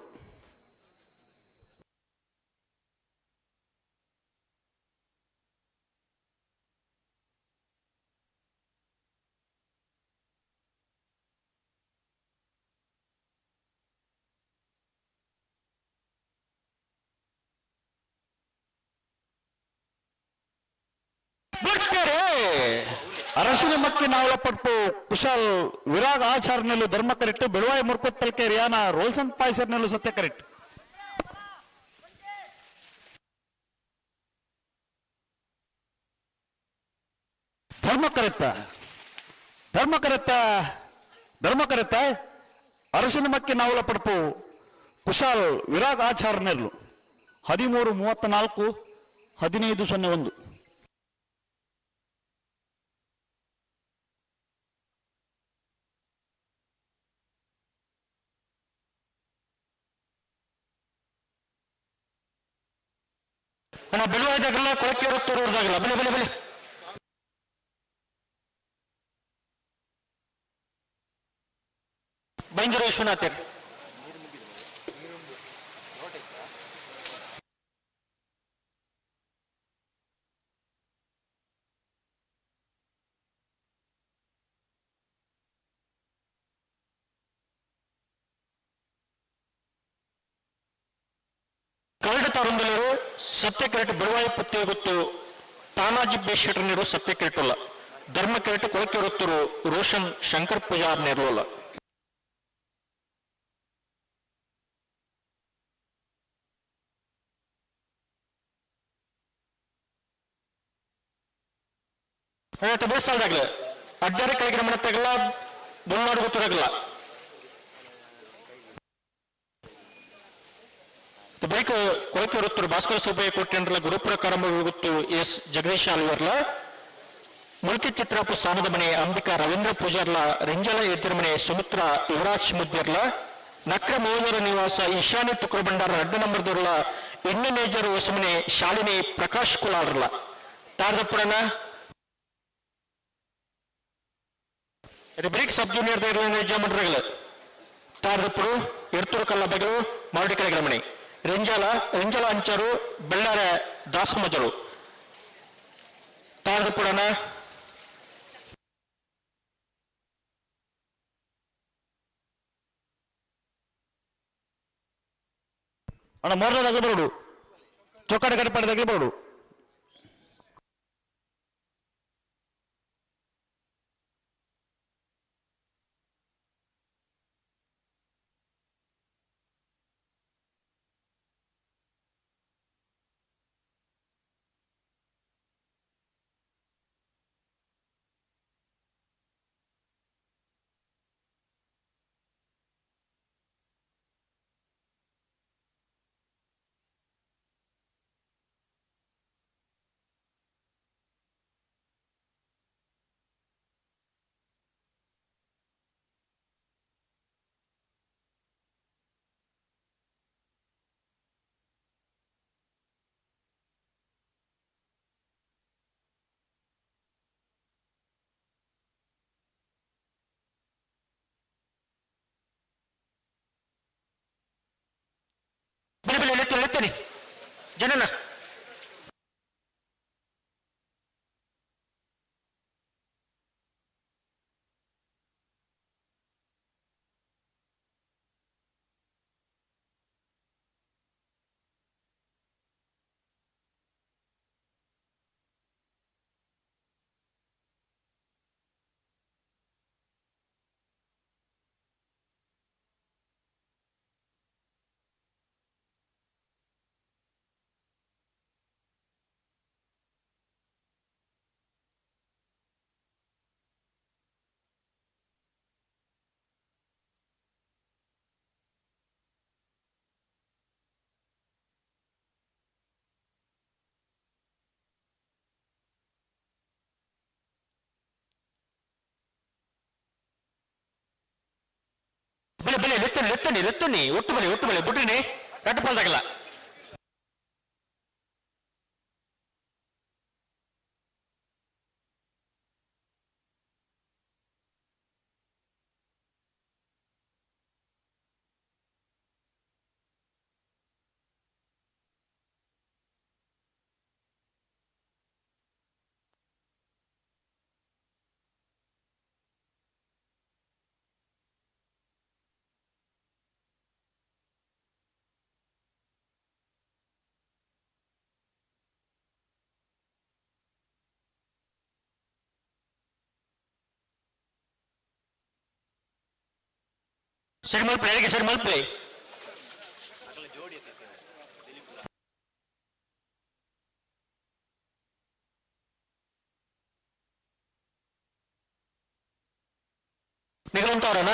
ಅರಸಿನ ಮಕ್ಕಿ ನಾವಲಪಟ್ಟು ಕುಶಾಲ್ ವಿರಾಗ್ ಆಚಾರ್ನೆಲ್ಲು ಧರ್ಮ ಕರೆಕ್ಟ್, ಬೆಳುವಾಯಿ ಮುರ್ಕೊತ್ತಲ್ಕೆ ರಿಯಾನ ರೋಲ್ಸನ್ ಪಾಯ್ಸರ್ನೆಲ್ಲು ಸತ್ಯ ಕರೆಕ್ಟ್. ಧರ್ಮ ಕರೆಕ್ತ, ಧರ್ಮ ಕರೆಕ್ತ, ಧರ್ಮ ಕರೆಕ್ತ. ಅರಸಿನ ಮಕ್ಕಿ ನಾವಲಪಡ್ಪು ಕುಶಾಲ್ ವಿರಾಗ್ ಆಚಾರ್ನೆಲ್ಲು 13:34 15:01. ಅಣ್ಣ ಬೆಳುವಾಯ್ದಾಗಲ್ಲ, ಕೊಳಕ್ಕೆ ತೋರೋರ್ದಾಗಲ್ಲ. ಬಲೆ ಬಲೆ ಬಲೆ. ಬೈಂದೂರು ವಿಶ್ವನಾಥರ್. ಕರಡು ತರಂದಲಿರು ಸತ್ಯ ಕೆರೆಟ್ ಬೆಳುವಾಯಿ ಪತ್ತೆ ಗೊತ್ತು ತಾನಾಜಿ ಬೇಶೆಟರ್ ನೀರು ಸತ್ಯ ಕೆರೆಟುಲ್ಲ. ಧರ್ಮ ಕೆರೆಟ್ ಕೊಳಕೆ ಹೊತ್ತರು ರೋಷನ್ ಶಂಕರ್ ಪೂಜಾರ್ ನೇರ್ಲೋಲ್ಲ. ಬೇಸಾಲ್ದಾಗ್ಲೆ ಅಡ್ಡಾರ ಕೈಗೆ ಮಣತ್ತಾಗಲ್ಲ, ಬೊಲ್ನಾಡು ಗೊತ್ತಿರಾಗಲ್ಲ. ಬೈಕ್ ಕೊಳಕೆ ಹೊರತರು ಭಾಸ್ಕರ ಸುಬ್ಬಯ್ಯ ಕೊಟ್ಟೆಂಡ್ರಲ ಗುರುಪುರ ಕಾರಂಬ ಗೊತ್ತು ಎಸ್ ಜಗದೀಶ್ ಆಲ್ವರ್ಲ. ಮುಲ್ಕಿ ಚಿತ್ರಾಪು ಸ್ಥಾನದ ಮನೆ ಅಂಬಿಕಾ ರವೀಂದ್ರ ಪೂಜಾರ್ಲ, ರಿಂಜಲ ಎದ್ದಿರಮನೆ ಸುಮಿತ್ರ ಯುವರಾಜ್ ಮುದ್ದಿರ್ಲ, ನಕ್ರ ಮೋದರ ನಿವಾಸ ಈಶಾನ್ಯ ತುಕ್ರ ಭಂಡಾರ 2 ನಂಬರ್ದರ್ಲ, ಎಣ್ಣೆ ಮೇಜರ್ ಹೊಸಮನೆ ಶಾಲಿನಿ ಪ್ರಕಾಶ್ ಕುಲಾರ್ಲ. ತಾರದಪುರನ ಬ್ರೇಕ್ ಸಬ್ ಜೂನಿಯರ್ ಮಂಡ್ರಗಳು ತಾರದಪುರು ಎರ್ತೂರು ಕಲ್ಲ ಬಗಲು ಮಾರುಡಿ ಕಡೆ ರೆಂಜಾಲ ರೆಂಜಾಲ ಅಂಚಾರು ಬೆಳ್ಳಾರ ದಾಸಮಜರು. ತಾರದಪುರನ ಅಣ್ಣ ಮೋರ್ಲದಾಗ್ಲು ಬರಡು, ಚೊಕ್ಕಾಡಿ ಕಟ್ಟಪಾಡಿದಾಗ್ಲು ಬರಡು. ಬೆಲೆ ಬೆಲೆ ಎಳೆತು ಎಳೆತೇನೆ ಜನನ. ಬಲೆ ಬಲೆ ಲೆತ್ತನಿ ಲೆತ್ತನಿ ಲೆತ್ತನಿ ಒಟ್ಟು ಬಲೆ ಒಟ್ಟು ಬಲೆ ಬುಡ್ರಿನಿ ಕಟ್ಟಪಾಲ್ದಾಗಲ್ಲ. ಸರಿ ಮಲ್ಪಲೆ ಹೇಗೆ ಸರಿ ಮಲ್ಪಲೆ. ನಿಗಲಂತವ್ರನ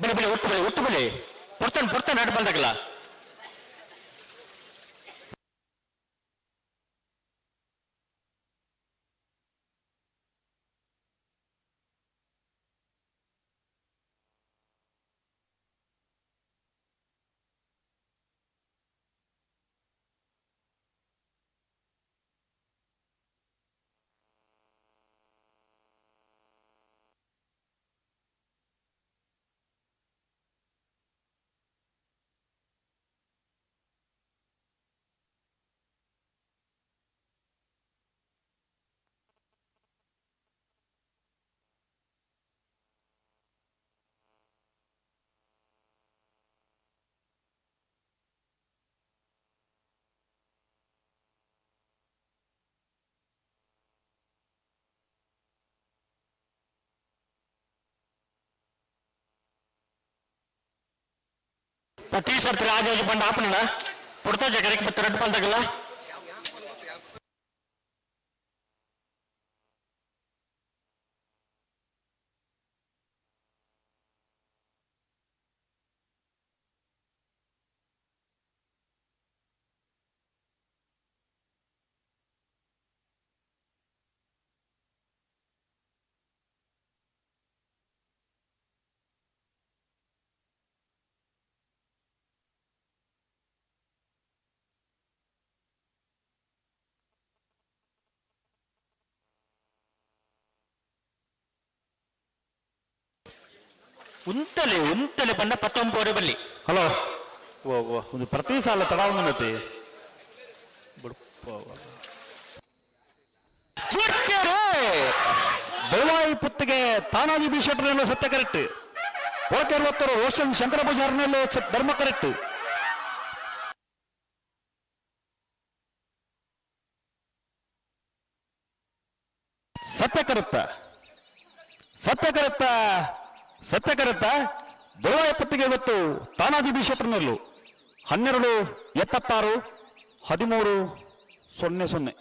ಬಲೆ ಬಲೆ ಒಟ್ಟು ಬಲೆ ಒಟ್ಟು ಬಲೆ ಪೊರ್ತನ್ ಪೊರ್ತನ್ ಆಟ ಬಲ್ದಾಗಲ್ಲ. ಪ್ರತಿ ಸರ್ತಿ ರಾಜಾಜಿ ಬಂಡ ಆಪನ ಪುಡ್ತಾ ಜಗರಕ್ಕೆ ಮತ್ತೆ ರಡ್ಡು ಪಾಲ್ದಾಗಲ್ಲ. ಉಂತಲೆ ಉಂತಲೆ ಬಂದ ಪತ್ತೊಂಬೋರೆ ಬಲ್ಲಿ. ಹಲೋ, ಓ ಓ ಒಂದು ಪ್ರತಿ ಸಾಲ ತಡ ಒಂದು ಬೆಳವಾಯಿ ಪುತ್ತಿಗೆ ತಾನಾಜಿ ಬಿ ಶೆಟ್ಟರ್ನಲ್ಲೂ ಸತ್ಯ ಕರೆಕ್ಟ್. ಒಳಕೆರುವತ್ತರು ರೋಷನ್ ಶಂಕರ ಪೂಜಾರ್ನಲ್ಲೂ ಧರ್ಮ ಕರೆಕ್ಟ್. ಸತ್ಯ ಕರುತ್ತ ಸತ್ಯ ಕರುತ್ತ ಸತ್ಯ ಕರುತ್ತ ಬೆಳವಾಯಿ ಪುತ್ತಿಗೆ ಗೊತ್ತು ತಾನಾಜಿ ಬಿ ಶೆಟ್ಟರ್ನಲ್ಲೂ 12 76 13 0 0.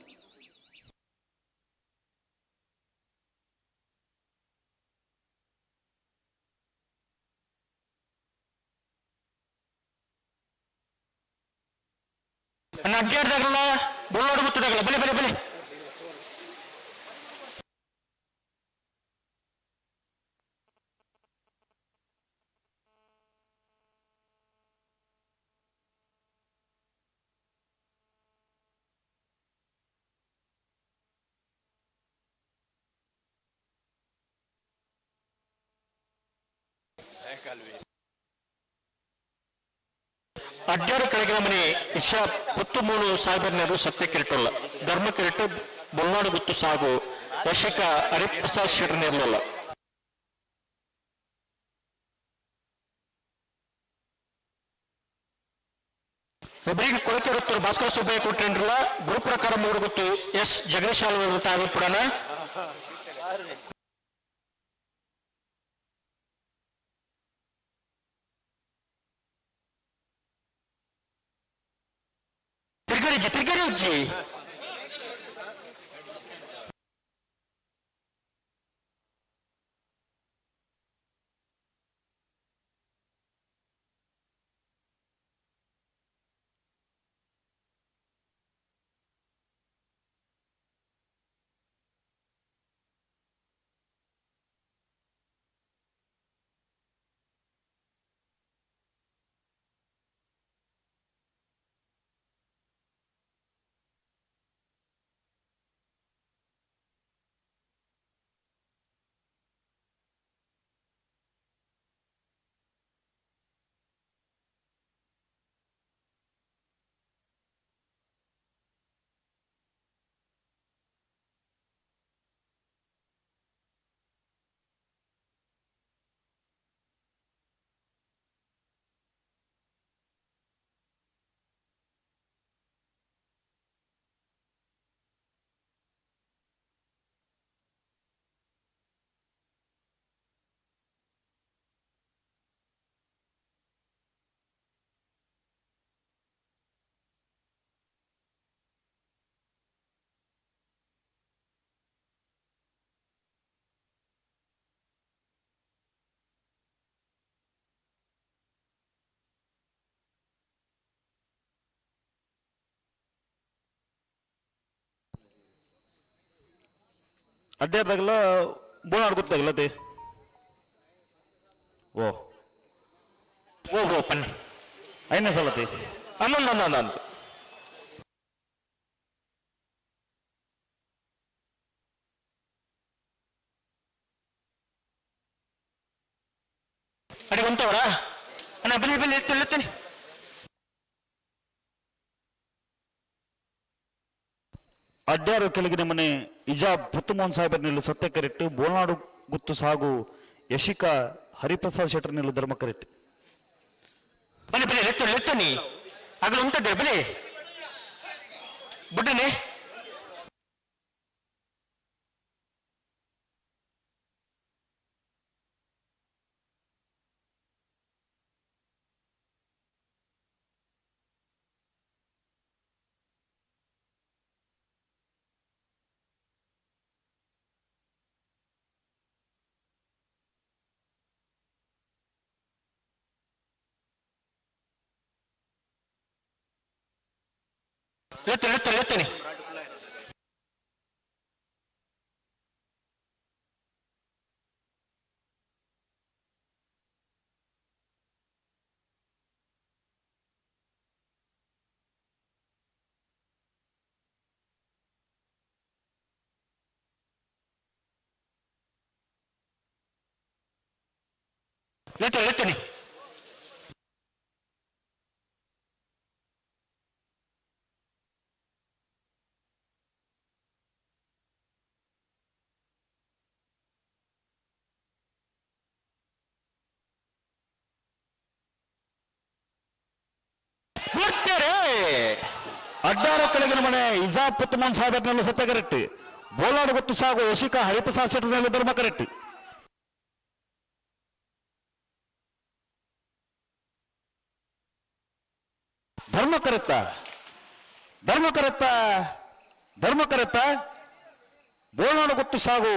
ಅಣ್ಣ ಅಡ್ಡಾಡ್ದಾಗಲ್ಲ ಬೊಳ್ಳೋಡು ಮುತ್ತದಾಗಲ್ಲ ಬಲೆ ಬಲೆ ಬಲೆ. ಅಡ್ಡಾಡು ಕೆಳಗಿನ ಮನೆ ಇಶಾ ಪತ್ತು ಮೂರು ಸಾಗರ್ನರು ಸತ್ಯ ಕಿರಟಲ್ಲ ಧರ್ಮ ಕಿರಟು ಬೊಲ್ನಾಡು ಗುತ್ತು ಸಾಗು ವಶಕ ಹರಿಪ್ರಸಾದ್ ಶೆಟ್ಟರ್ನಿರ್ಲಿಲ್ಲ. ಒಬ್ಬರಿಗೆ ಕೊಳಕೆ ವೃತ್ತರು ಭಾಸ್ಕರ ಸುಬ್ಬಯ್ಯ ಕೊಟ್ಟೆಂಡ್ರಲ್ಲ ಗುರುಪ್ರಕಾರ ಮೂರು ಗುತ್ತು ಎಸ್ ಜಗದೀಶ್ ತಾವು ಪುಡನ. ತಿರ್ಗರಿಜ್ಜಿ ತಿರ್ಗರಿಜ್ಜಿ. ಅಡ್ಡಾಡ್ದಾಗಲ ಬೋನಾಡ್ ಗೊತ್ತಾಗಲ್ಲ ಓ ಓ ಓ ಪನ್ನಿ ಐನೇ ಸಲತಿ. ಅನ್ನೊಂದು ಅನ್ನೊಂದು ಅಂತ. ಅಡಿ ಉಂಟವರ ಅಣ್ಣ ಬಲಿ ಬಲಿ ಎತ್ತು. ಅಡ್ಯಾರು ಕೆಳಗಿನ ಮನೆ ಇಜಾಬ್ ಪುತ್ತುಮೋಹನ್ ಸಾಹೇಬರ್ ನಿಲ್ಲು ಸತ್ಯ ಕರೆಕ್ಟ್, ಬೋಲ್ನಾಡು ಗುತ್ತು ಸಾಗು ಯಶಿಕಾ ಹರಿಪ್ರಸಾದ್ ಶೆಟ್ಟರ್ ನಿಲ್ಲು ಧರ್ಮ ಕರೆಕ್ಟ್. ಬಲಿ ಬಲಿ ಎತ್ತು ಎತ್ತನಿ ಅಗಲು ಉಂಟದೆ ಬಲಿ ಬುಡ್ಡನೆ. ಎತ್ತು ಎತ್ತು ಎತ್ತನಿ. ಎತ್ತು ಎತ್ತನಿ. ಅಡ್ಡಾರ ಕೆಳಗಿನ ಮನೆ ಇಜಾಬ್ ಪುತ್ತುಮೋಹನ್ ಸಾಹೇಬರ್ ನಿಲ್ಲು ಸತ್ಯ ಕರೆಕ್ಟ್, ಬೋಲಾಡು ಗೊತ್ತು ಸಾಗು ಯಶಿಕಾ ಹರಿಪ್ರಸಾದ್ ಶೆಟ್ಟರ್ ನಿಲ್ಲು ಧರ್ಮ ಕರೆಕ್ಟ್. ಧರ್ಮ ಕರೆಕ್ತ ಧರ್ಮ ಕರೆಕ್ತ ಧರ್ಮ ಕರೆಕ್ತ. ಬೋಲ್ನಾಡು ಗೊತ್ತು ಸಾಗು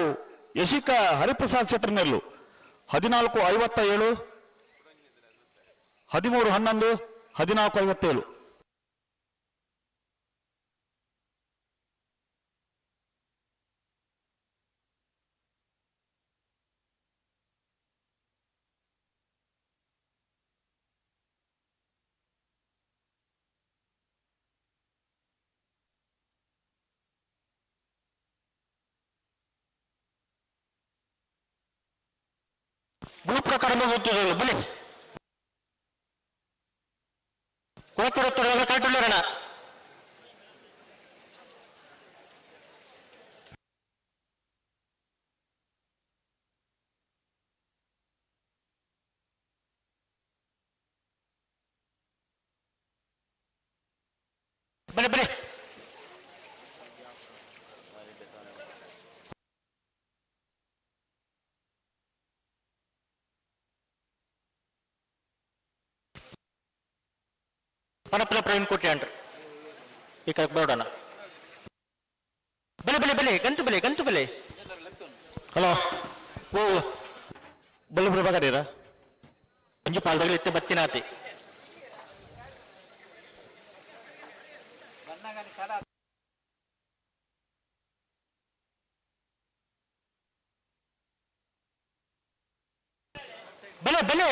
ಯಶಿಕಾ ಹರಿಪ್ರಸಾದ್ ಶೆಟ್ಟರ್ ನಿಲ್ಲು 14:57, 13:11, 14:57. ಬ್ಲೂ ಪ್ರಕಾರ ಗೊತ್ತಿದೆ ಬಲಿ ಕುಳಕರು ಕರೆಕ್ಟ್. ಬನ್ನಿ ಬನ್ನಿ. ಪನಪ್ಪನ ಪ್ರವೀಣ್ ಕೋಟೆ ಅಂಡ್ರಿ. ಈ ಕರೆಕ್ ಬರೋಣ. ಬಲೆ ಬಲೆ ಬಲೆ ಗಂತು ಬಲೆ ಗಂತು ಬಲೆ. ಹಲೋ ಓ ಬಲ್ಲು ಪ್ರಭಾಕರೀರ ಒಂಜಿ ಪಾಲ್ದಗಳು ಇತ್ತೆ ಬತ್ತಿನಾತಿ. ಬಲೆ ಬಲೆ.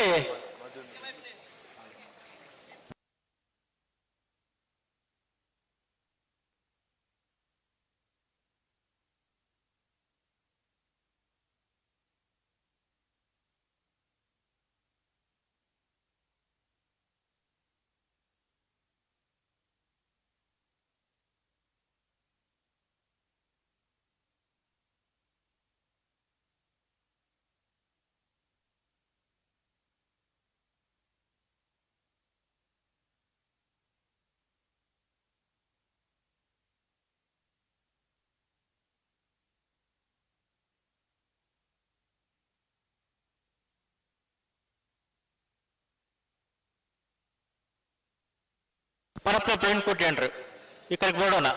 ಪರಪ್ಪ ಪ್ರವೀಣ್ ಕೋಟ್ಯಾಂಡ್ರು ಈ ಕಡೆಗೆ ಬರೋಣ.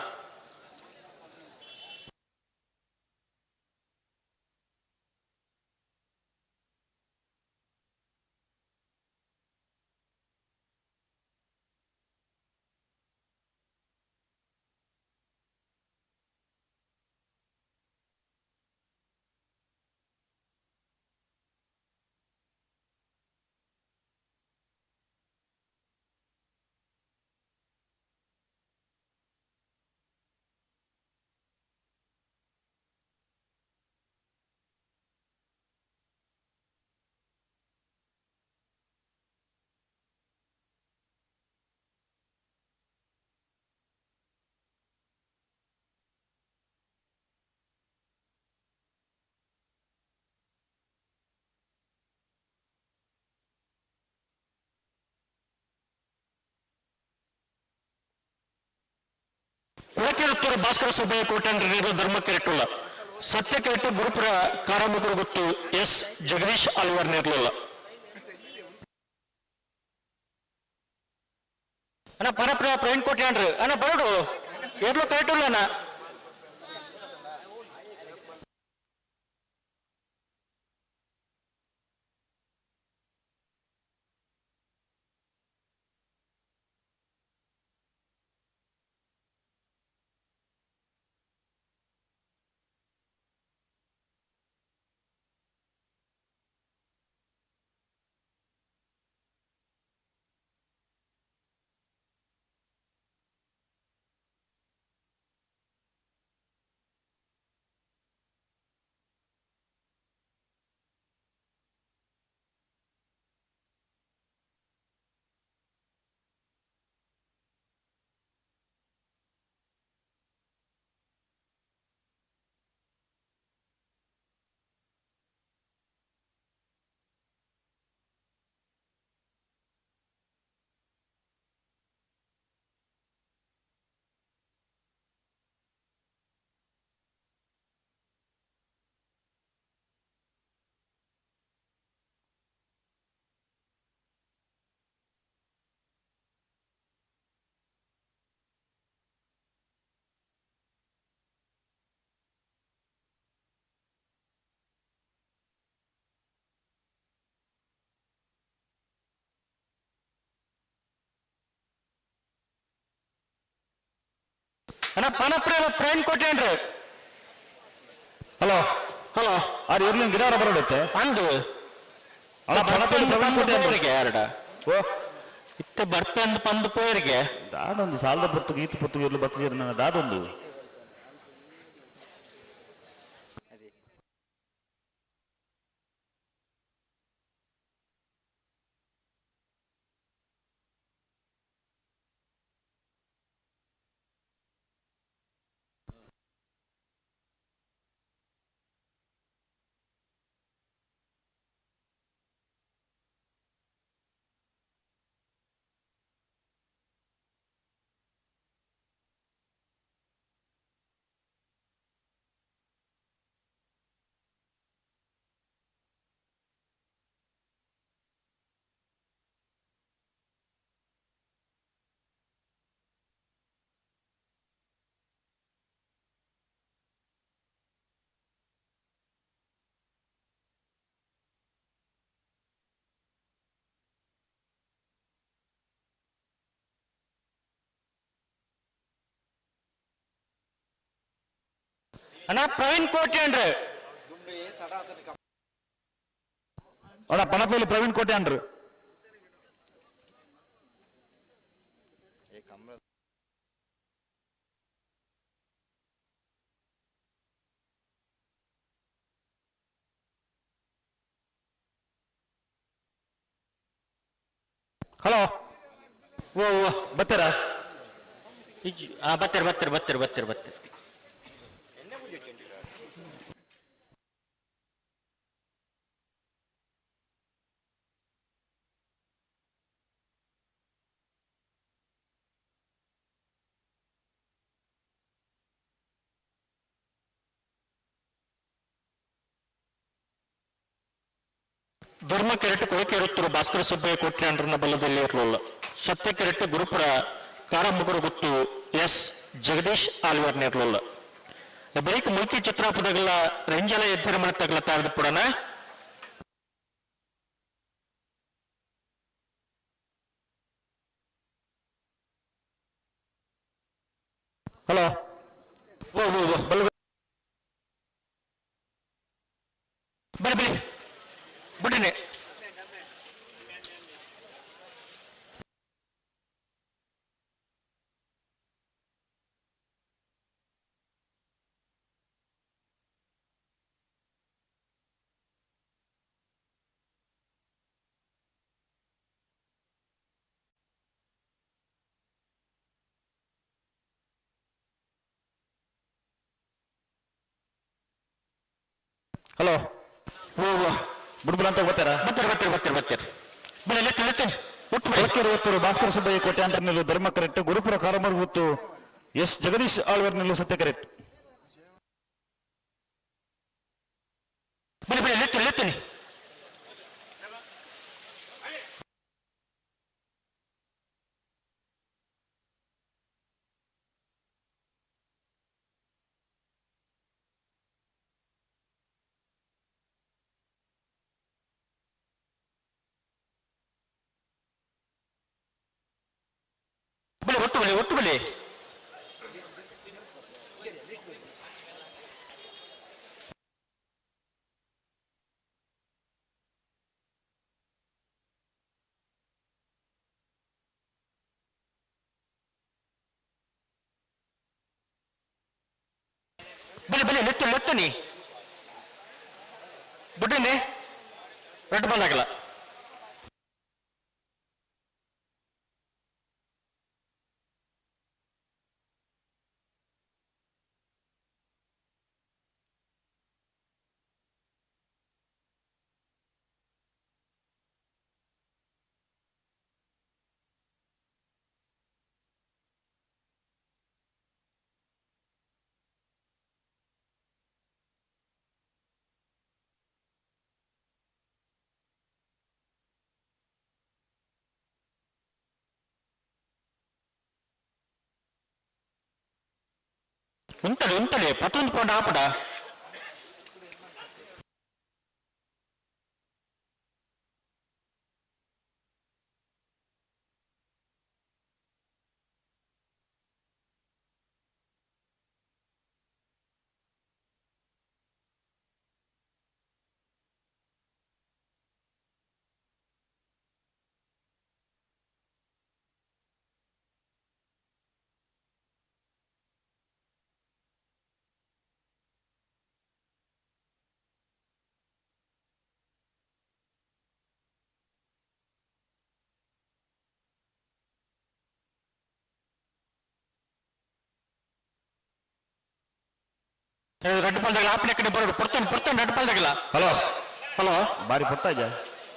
ಕುಳಕೆರುತ್ತೂರು ಭಾಸ್ಕರ ಸುಬ್ಬಯ್ಯ ಕೋಟ್ಯಾಂಡ್ರ ಧರ್ಮ ಕೆರೆಟುಲ್ಲ. ಸತ್ಯ ಕೆರೆಟು ಗುರುಪುರ ಕಾರಾಮುಗುರು ಗೊತ್ತು ಎಸ್ ಜಗದೀಶ್ ಅಲ್ವರ್ ನೇರ್ಲುಲ್ಲ. ಅಣ್ಣ ಪರಪ್ರ ಪ್ರವೀಣ್ ಕೋಟ್ಯಾಂಡ್ರು ಅಣ್ಣ ಬರಡು ಎರ್ಲು ಕರೆಟುಲ್ಲ ಅಣ್ಣ. ಅಣ್ಣ ಪನಪ್ರ ಪ್ರವೀಣ್ ಕೋಟ್ಯಾಂಡ್ರು. ಹಲೋ ಹಲೋ ಆರ್ ಇರ್ಲಿ ಗಿಡಾರ ಬರೋಡುತ್ತೆ ಅಂದು ಅಲ್ಲ ಪನಪ್ರ ಪ್ರವೀಣ್ ಕೋಟ್ಯಾಂಡ್ರು. ಎರಡ ಓ ಇತ್ತೆ ಬರ್ಪೆ ಅಂದ್ ಪಂದು ಪೋಯರಿಗೆ. ದಾದೊಂದು ಸಾಲದ ಪೊತ್ತು ಗೀತು ಪೊತ್ತು ಇರ್ಲು ಬತ್ತಿದ್ದೀರ ನನ್ನ ದಾದೊಂದು. ಅಣ್ಣ ಪ್ರವೀಣ್ ಕೋಟೆ ಅಂಡ್ರೆ. ಅಣ್ಣ ಪಣಪೇಲಿ ಪ್ರವೀಣ್ ಕೋಟೆ ಅಂಡ್ರು. ಹಲೋ, ಓ ಓ ಬತ್ತೀರಾ? ಬರ್ತೀರಿ ಬರ್ತೀರಿ ಬರ್ತೀರಿ ಬರ್ತೀರಿ ಬರ್ತೀರಿ. ಧರ್ಮ ಕೆರೆಟ್ ಕೊಳಕೆರುತ್ತರು ಭಾಸ್ಕರ ಸುಬ್ಬಯ್ಯ ಕೋಟ್ಯಾಂಡ್ರನ ಬಲದಲ್ಲಿ ಇರಲಿಲ್ಲ. ಸತ್ಯ ಕೆರೆಟ್ ಗುರುಪುರ ಕಾರಮುಗುರು ಗುತ್ತು ಎಸ್ ಜಗದೀಶ್ ಆಲ್ವರ್ ಇರಲಿಲ್ಲ. ಬರೀಕ್ ಮುಲ್ಕಿ ಚಿತ್ರಾಪದಗಳ ರಂಜಲ ಎದ್ದಿರ ತಗಲ ತಾರದು ಪುಡನ. ಹಲೋ, ಓ ಓ ಓ ಬನ್ನಿ ಬನ್ನಿ ಬಿಡಿನಿ. ಹಲೋ, ಓ ಓ ಬುಡ್ಬುಲ್ ಅಂತ ಬರ್ತಾರಾ? ಬರ್ತಾರೆ ಬರ್ತಾರೆ ಬರ್ತಾರೆ ಬರ್ತಾರೆ. ಬನ್ನಿ ಲೆತ್ತ ಲೆತ್ತ ಒಟ್ಟು ಬನ್ನಿ. ಕೊಳಕೆರೆ ಒತ್ತೂರು ಭಾಸ್ಕರ ಸುಬ್ಬಯ್ಯ ಕೋಟೆ ಅಂತ ಧರ್ಮ ಕರೆಕ್ಟ್, ಗುರುಪುರ ಕಾರಮರ್ ಗುತ್ತು ಎಸ್ ಜಗದೀಶ್ ಆಳ್ವರ್ ನಿಲ್ಲು ಸತ್ಯ ಕರೆಕ್ಟ್. ಬನ್ನಿ ಬನ್ನಿ ಲೆತ್ತ ಲೆತ್ತನಿ. ಬನ್ನಿ ಒಟ್ಟು ಬನ್ನಿ ಒಟ್ಟು ಬನ್ನಿ. ಬನ್ನಿ ಬನ್ನಿ ಲೆತ್ತು ಲೆತ್ತನಿ ಬಿಡ್ರಿ ರೆಡ್ ಬಾಲ್ ಆಗಲ್ಲ. ಉಂಟಲೆ ಉಂಟಲೆ ಪತ್ತೊಂದು ಪೌಂಡ್ ಆಪಡ. ರೆಡ್ ಬಾಲ್ ಆಪನೆ ಕಡೆ ಬರೋಡು ಪೊರ್ತಾನೆ ಪೊರ್ತಾನೆ ರೆಡ್ ಬಾಲ್ ತಗಲ. ಹಲೋ ಹಲೋ, ಬಾರಿ ಪೊರ್ತಾ ಇದ್ಯಾ?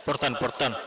ಪೊರ್ತಾನೆ ಪೊರ್ತಾನೆ.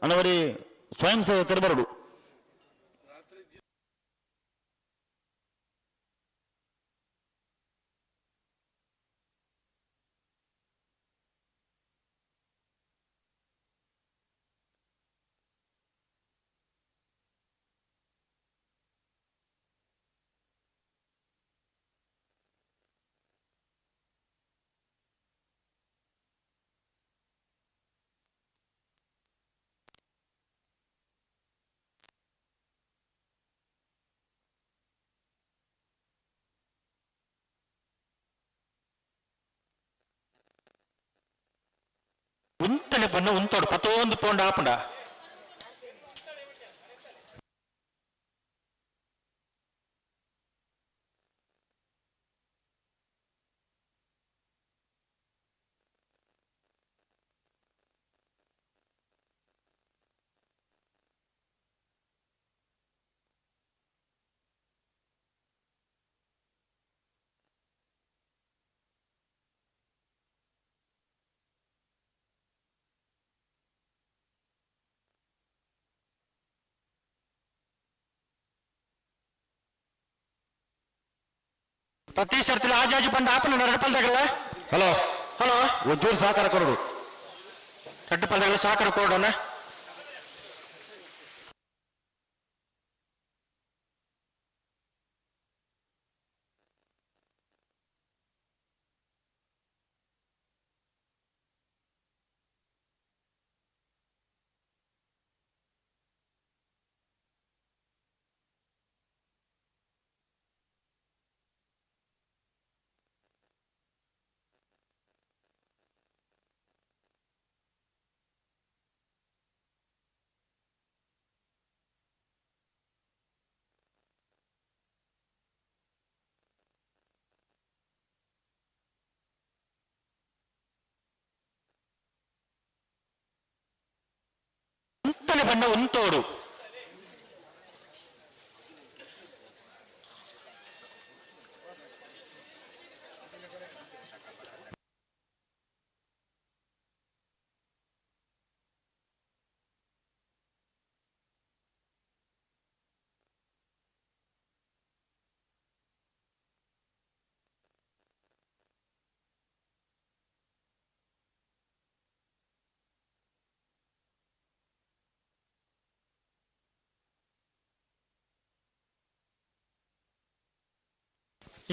ಅನವರಿ ಸ್ವಯಂ ಸೇವಕರು ಬರಡು. ಉಂತನೆ ಪನ್ನ ಉಂತೋಡು ಪತ್ತೊಂದು ಪೋಂಡ ಆಪುಂಡ. ಪ್ರತಿ ಸರ್ತಿ ಆಜಾಜಿ ಪಂಡ ಆಪನ ಎರಡು ಪಲ್ದಾಗಲ್ಲ. ಹಲೋ ಹಲೋ, ಒಂಚೂರು ಸಹಕಾರ ಕೊರಡು. ಎರಡು ಪಲ್ದಾಗಲ್ಲ ಸಹಕಾರ ಕೊಡೋಣ. ಉಂತನೆ ಬಣ್ಣ ಉಂತೋಡು.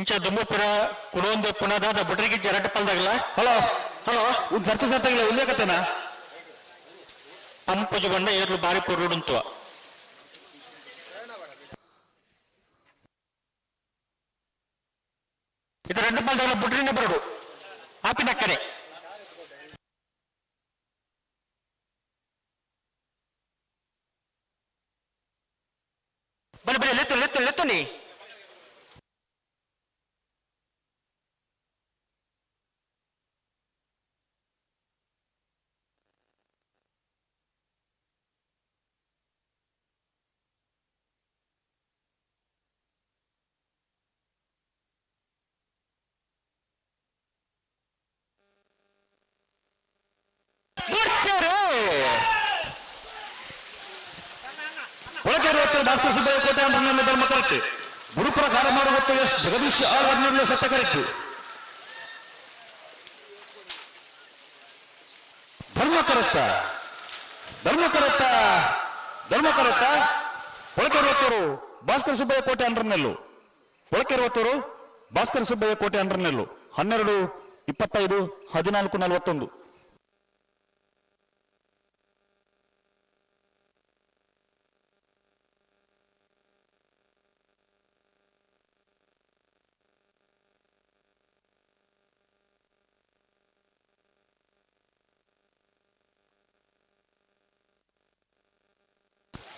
ಇಂಚ ದುಮ್ಮಪುರ ಕುಡೊಂದು ಪುನದಾದ ಬುಡ್ರಿಗಿಜ್ಜ ರಡ್ಡ ಪಲ್ದಾಗಲ. ಹಲೋ ಹಲೋ, ಒಂದು ಸರ್ತಿ ಸರ್ತಾಗಿಲ್ಲ ಉಲ್ಲೇಖ ಕತೆನಾ? ಪಂಪುಜು ಬಂಡ ಏರ್ಲು ಬಾರಿ ಪೊರ್ಲುಡುಂತುವ. ಇದು ರಡ್ಡ ಪಲ್ದಾಗಲ ಬುಡ್ರಿನ ಬರಡು ಆಪಿನಕ್ಕರೆ. ಬಲೆ ಬಲೆ ಲೆತ್ತು ಲೆತ್ತು ಲೆತ್ತು ನೀ. ಒಳಗೆ ಭಾಸ್ಕರ ಸುಬ್ಬಯ್ಯ ಕೋಟೆ ಹನ್ನೊಂದು ಧರ್ಮ ಕರೆಕ್ಟ್. ಗುರುಪುರ ಕಾರಮಾರು ಮತ್ತು ಎಸ್ ಜಗದೀಶ್ ಆರ್ 12 ಸತ್ಯ ಕರೆಕ್ಟ್. ಧರ್ಮ ಕರೆಕ್ಟ, ಧರ್ಮ ಕರೆಕ್ಟ, ಧರ್ಮ ಕರೆಕ್ಟ. ಒಳಕೆರುವತ್ತೂರು ಭಾಸ್ಕರ ಸುಬ್ಬಯ್ಯ ಕೋಟೆ ಅಂಡ್ರನೆಲ್ಲು. ಒಳಕೆರುವತ್ತೂರು ಭಾಸ್ಕರ ಸುಬ್ಬಯ್ಯ ಕೋಟೆ ಅಂಡ್ರನೆಲ್ಲು 12 25 14 41.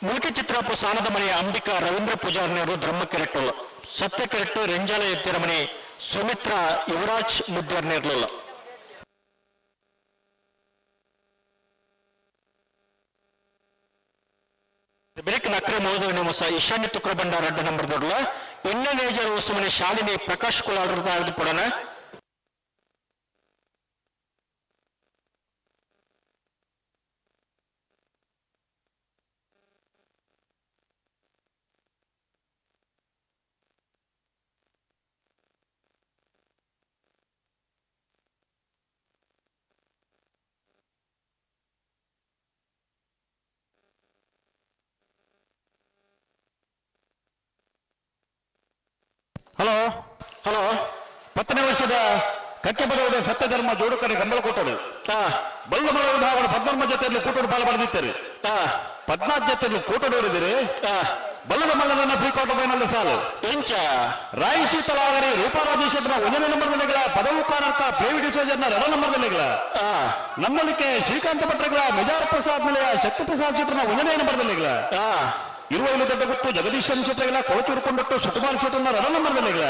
ಮುಲ್ಕಿ ಚಿತ್ರಾಪು ಸಾನದ ಮನೆ ಅಂಬಿಕಾ ರವೀಂದ್ರ ಪೂಜಾರ್ನವರು ಧರ್ಮ ಕೆರೆಟ್ಟಲ್ಲ. ಸತ್ಯ ಕೆರೆಟ್ಟು ರೆಂಜಾಲ ಎತ್ತಿರ ಮನೆ ಸುಮಿತ್ರ ಯುವರಾಜ್ ಮುದ್ದರ್ನೇರ್ಲಲ್ಲ. ಬೆಳಕಿನ ಅಕ್ರೆ ಮೋದ ಹೊಸ ಈಶಾನ್ಯ ತುಕ್ರ ಬಂಡಾರ ಅಡ್ಡ ನಂಬರ್ ದೊಡ್ಲ ಎಣ್ಣೆ ನೇಜರ್ ಹೊಸಮನೆ ಶಾಲಿನಿ ಪ್ರಕಾಶ್ ಕುಲಾಲ್ ಪಡೋಣ. ಹಲೋ ಹಲೋ 10ನೇ ವರ್ಷದ ಕಕ್ಕೆಬಡವರ ಸತ್ಯಧರ್ಮ ಜೋಡುಕರೆ ಕಂಬಳ ಕೊಟ್ಟರು. ಬಲ್ಲಮರ ವಿಭಾಗದ ಪದ್ಮರ್ಮ ಜೊತೆಯಲ್ಲಿ ಕೂಟೋಡು ಪಾಲ ಪಡೆದಿದ್ದಾರೆ. 14 ಜೊತೆಯಲ್ಲಿ ಕೂಟೋಡೋರಿದ್ದೀರಿ. ಬಲ್ಲದ ಮಲ್ಲನ ಪ್ರೀ ಕ್ವಾರ್ಟರ್ ಫೈನಲ್ ಸಾಲು. ಎಂಚ ರಾಯಿ ಶೀತಲಾಗರಿ ರೂಪಾ ರಾಜೇಶ್ವರ ಒಂದನೇ ನಂಬರ್ ನೆಲೆಗಳ ಪದವು ಕಾನರ್ಕ ಪೇವಿ ಡಿಸೋಜರ್ನ ಎರಡನೇ ನಂಬರ್ ನೆಲೆಗಳ ನಮ್ಮಲಿಕ್ಕೆ ಶ್ರೀಕಾಂತ ಭಟ್ರಗಳ ಮೆಜಾರ್ ಪ್ರಸಾದ್ ನಿಲಯ ಶಕ್ತಿ ಪ್ರಸಾದ್ ಶೆಟ್ಟರ್ನ ಒಂದನೇ ನಂಬರ್ ನೆಲೆಗಳ ಇರುವೈಲು ದೊಡ್ಡ ಗುತ್ತು ಜಗದೀಶ್ ಶೆಟ್ಟರ್ಗಳ ಕೊಳಚೂರು ಕೊಂಡಟ್ಟು ಸುಕುಮಾರ್ ಶೆಟ್ಟರ್ನ ಎರಡನೇ ನಂಬರ್ ನೆಲೆಗಳ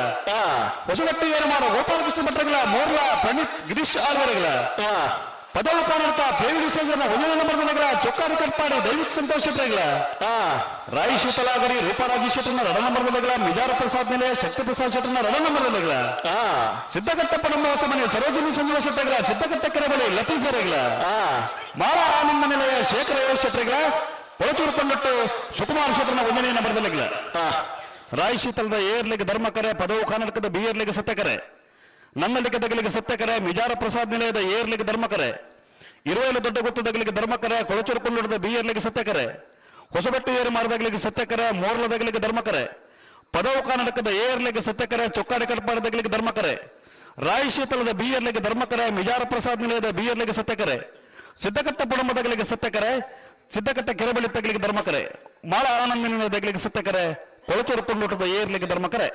ಹೊಸಗಟ್ಟಿ ಏರಮಾರ ಗೋಪಾಲಕೃಷ್ಣ ಭಟ್ರಗಳ ಮೋರ್ಲಾ ಪ್ರಣೀತ್ ಗಿರೀಶ್ ಆಳ್ವರೆಗಳ ಪದವು ಕಾನರ್ಕ ಪೇವಿ ಡಿಸೋಜರ್ನ ಒಂದನೇ ನಂಬರ್ ನೆಲೆಗಳ ಚೊಕ್ಕಾರಿ ಕಟ್ಪಾಡಿ ದೈವಿಕ್ ಸಂತೋಷ್ ಶೆಟ್ಟರ್ಗಳ ರಾಯಿ ಶೀತಲಾಗರಿ ರೂಪಾ ರಾಜೇಶ್ ಶೆಟ್ಟರ್ನ ಎರಡನೇ ನಂಬರ್ ನೆಲೆಗಳ ಮಿಜಾರ ಪ್ರಸಾದ್ ನಿಲಯ ಶಕ್ತಿ ಪ್ರಸಾದ್ ಶೆಟ್ಟರ್ನ ಎರಡನೇ ನಂಬರ್ ನೆಲೆಗಳ ಸಿದ್ದಘಟ್ಟಪ್ಪ ನಮ್ಮ ಹೊಸ ಮನೆ ಸರೋಜಿನಿ ಸಂಜೀವ ಶೆಟ್ಟರ್ಗಳ ಸಿದ್ದಘಟ್ಟ ಕೆರೆ ಬಳಿ ಲತೀಫರೆಗಳ ಮಾರ ಆನಂದ ನಿಲಯ ಶೇಖರ ಶೆಟ್ಟರ್ಗಳ ಕೊಳಚೂರು ಕೊಂಡಟ್ಟು ಸುಕುಮಾರ್ ಶೆಟ್ಟರ್ನ ಒಂದನೇ ನಂಬರ್ ನೆಲೆಗಳ ರಾಯಿ ಶೀತಲದ ಏರ್ಲಿಗೆ ಧರ್ಮಕರೆ ಪದವು ಕರ್ನಾಟಕದ ಬಿಯರ್ಲಿಗೆ ಸತ್ಯಕರೆ ನನ್ನಲ್ಲಿಗೆ ದಗಲಿಗೆ ಸತ್ಯಕರೆ ಮಿಜಾರ ಪ್ರಸಾದ್ ನಿಲಯದ ಏರ್ಲಿಗೆ ಧರ್ಮಕರೆ ಇರುವೈಲು ದೊಡ್ಡ ಗುತ್ತು ದಗಲಿಗೆ ಧರ್ಮಕರೆ ಕೊಳಚೂರು ಕೊಂಡದ ಬಿಯರ್ಲಿಗೆ ಸತ್ಯಕರೆ ಹೊಸಬೆಟ್ಟು ಏರು ಮಾರದಗಲಿಗೆ ಸತ್ಯಕರೆ ಮೋರ್ಲದಗಲಿಗೆ ಧರ್ಮಕರೆ ಪದವು ಕರ್ನಾಟಕದ ಏರ್ಲಿಗೆ ಸತ್ಯಕರೆ ಚೊಕ್ಕಾಡಿ ಕಟ್ಪಾಡದಗಲಿಗೆ ಧರ್ಮಕರೆ ರಾಯಿ ಶೀತಲದ ಬಿಯರ್ಲಿಗೆ ಧರ್ಮಕರೆ ಮಿಜಾರ ಪ್ರಸಾದ್ ನಿಲಯದ ಬಿಯರ್ಲಿಗೆ ಸತ್ಯಕರೆ ಸಿದ್ದಕಟ್ಟ ಪುಡಮದಗಲಿಗೆ ಸತ್ಯಕರೆ ಸಿದ್ದಕಟ್ಟ ಕೆರೆಬಳಿ ತಗಲಿಗೆ ಧರ್ಮಕರೆ ಮಾಳ ಆನಂದ ನಿಲಯದ ದಗಲಿಗೆ ಸತ್ಯಕರೆ ಕೊಳಚೂರು ಕೊಂಡೋಟದ ಏರ್ಲಿಗೆ ಧರ್ಮಕರೆ.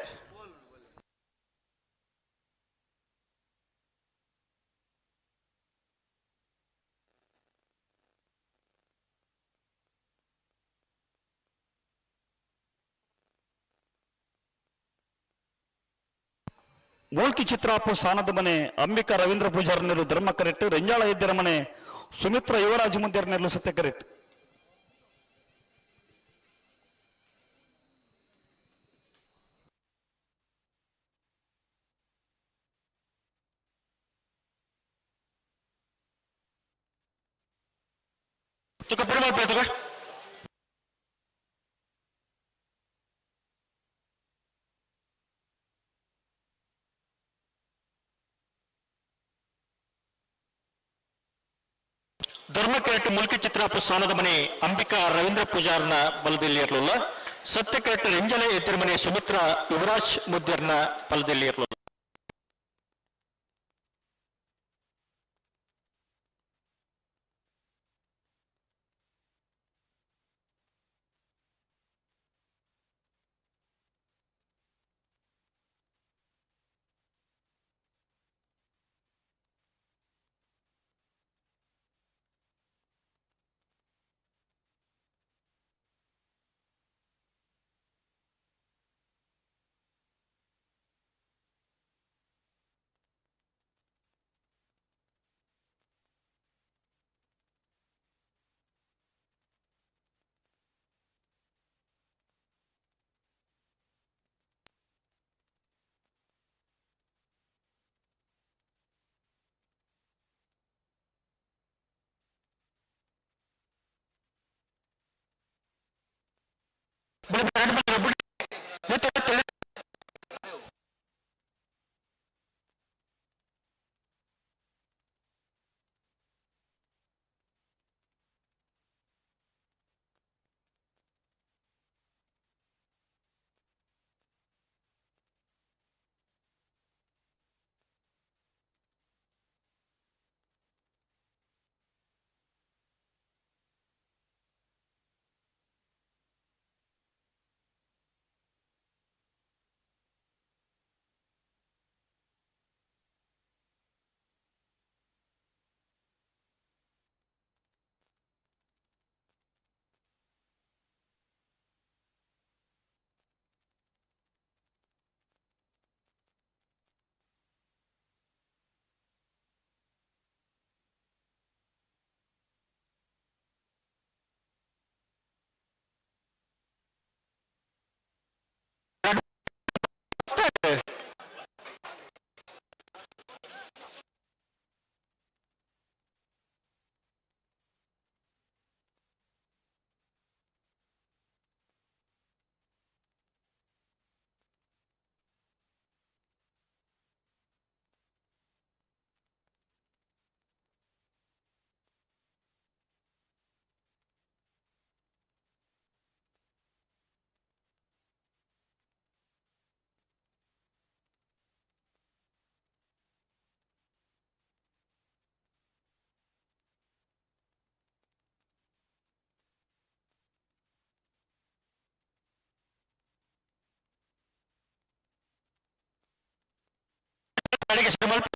ಮೂಲ್ಕಿ ಚಿತ್ರಾಪು ಸಾನದ ಮನೆ ಅಂಬಿಕಾ ರವೀಂದ್ರ ಪೂಜಾರನೆರು ಧರ್ಮ ಕರೆಕ್ಟ್ ರೆಂಜಾಳ ಎದ್ದಿರ ಮನೆ ಸುಮಿತ್ರ ಯುವರಾಜ್ ಮುಂದೇರ್ನೆರ್ಲು ಸತ್ಯ ಕರೆಕ್ಟ್. ತುಕ ಪೆರುಮಾಳ್ ತುಕ. ಧರ್ಮಕೆರೆಟ್ ಮುಲ್ಕಿ ಚಿತ್ರಾಪು ಸ್ಥಾನದ ಮನೆ ಅಂಬಿಕಾ ರವೀಂದ್ರ ಪೂಜಾರ್ನ ಬಲದಲ್ಲಿ ಇರಲಿಲ್ಲ. ಸತ್ಯಕೆರೆಟ್ ರೆಂಜಲೆ ಎತ್ತಿರಮನೆ ಸುಮಿತ್ರ ಯುವರಾಜ್ ಮುದ್ದರ್ನ ಬಲದಲ್ಲಿ ಇರಲಿಲ್ಲ. ಅಡಿಗೆ ಮಲ್ಪಿ.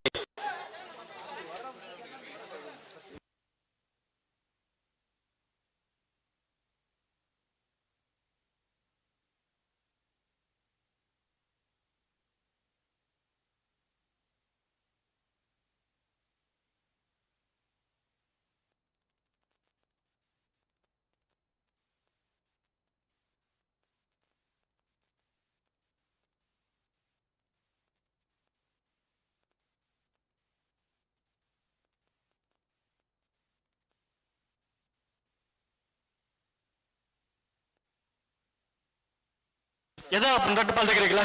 ಎದ ರಡ್ಡು ಪಾಲ್ ತೆಗಿರಿಲ್ಲ.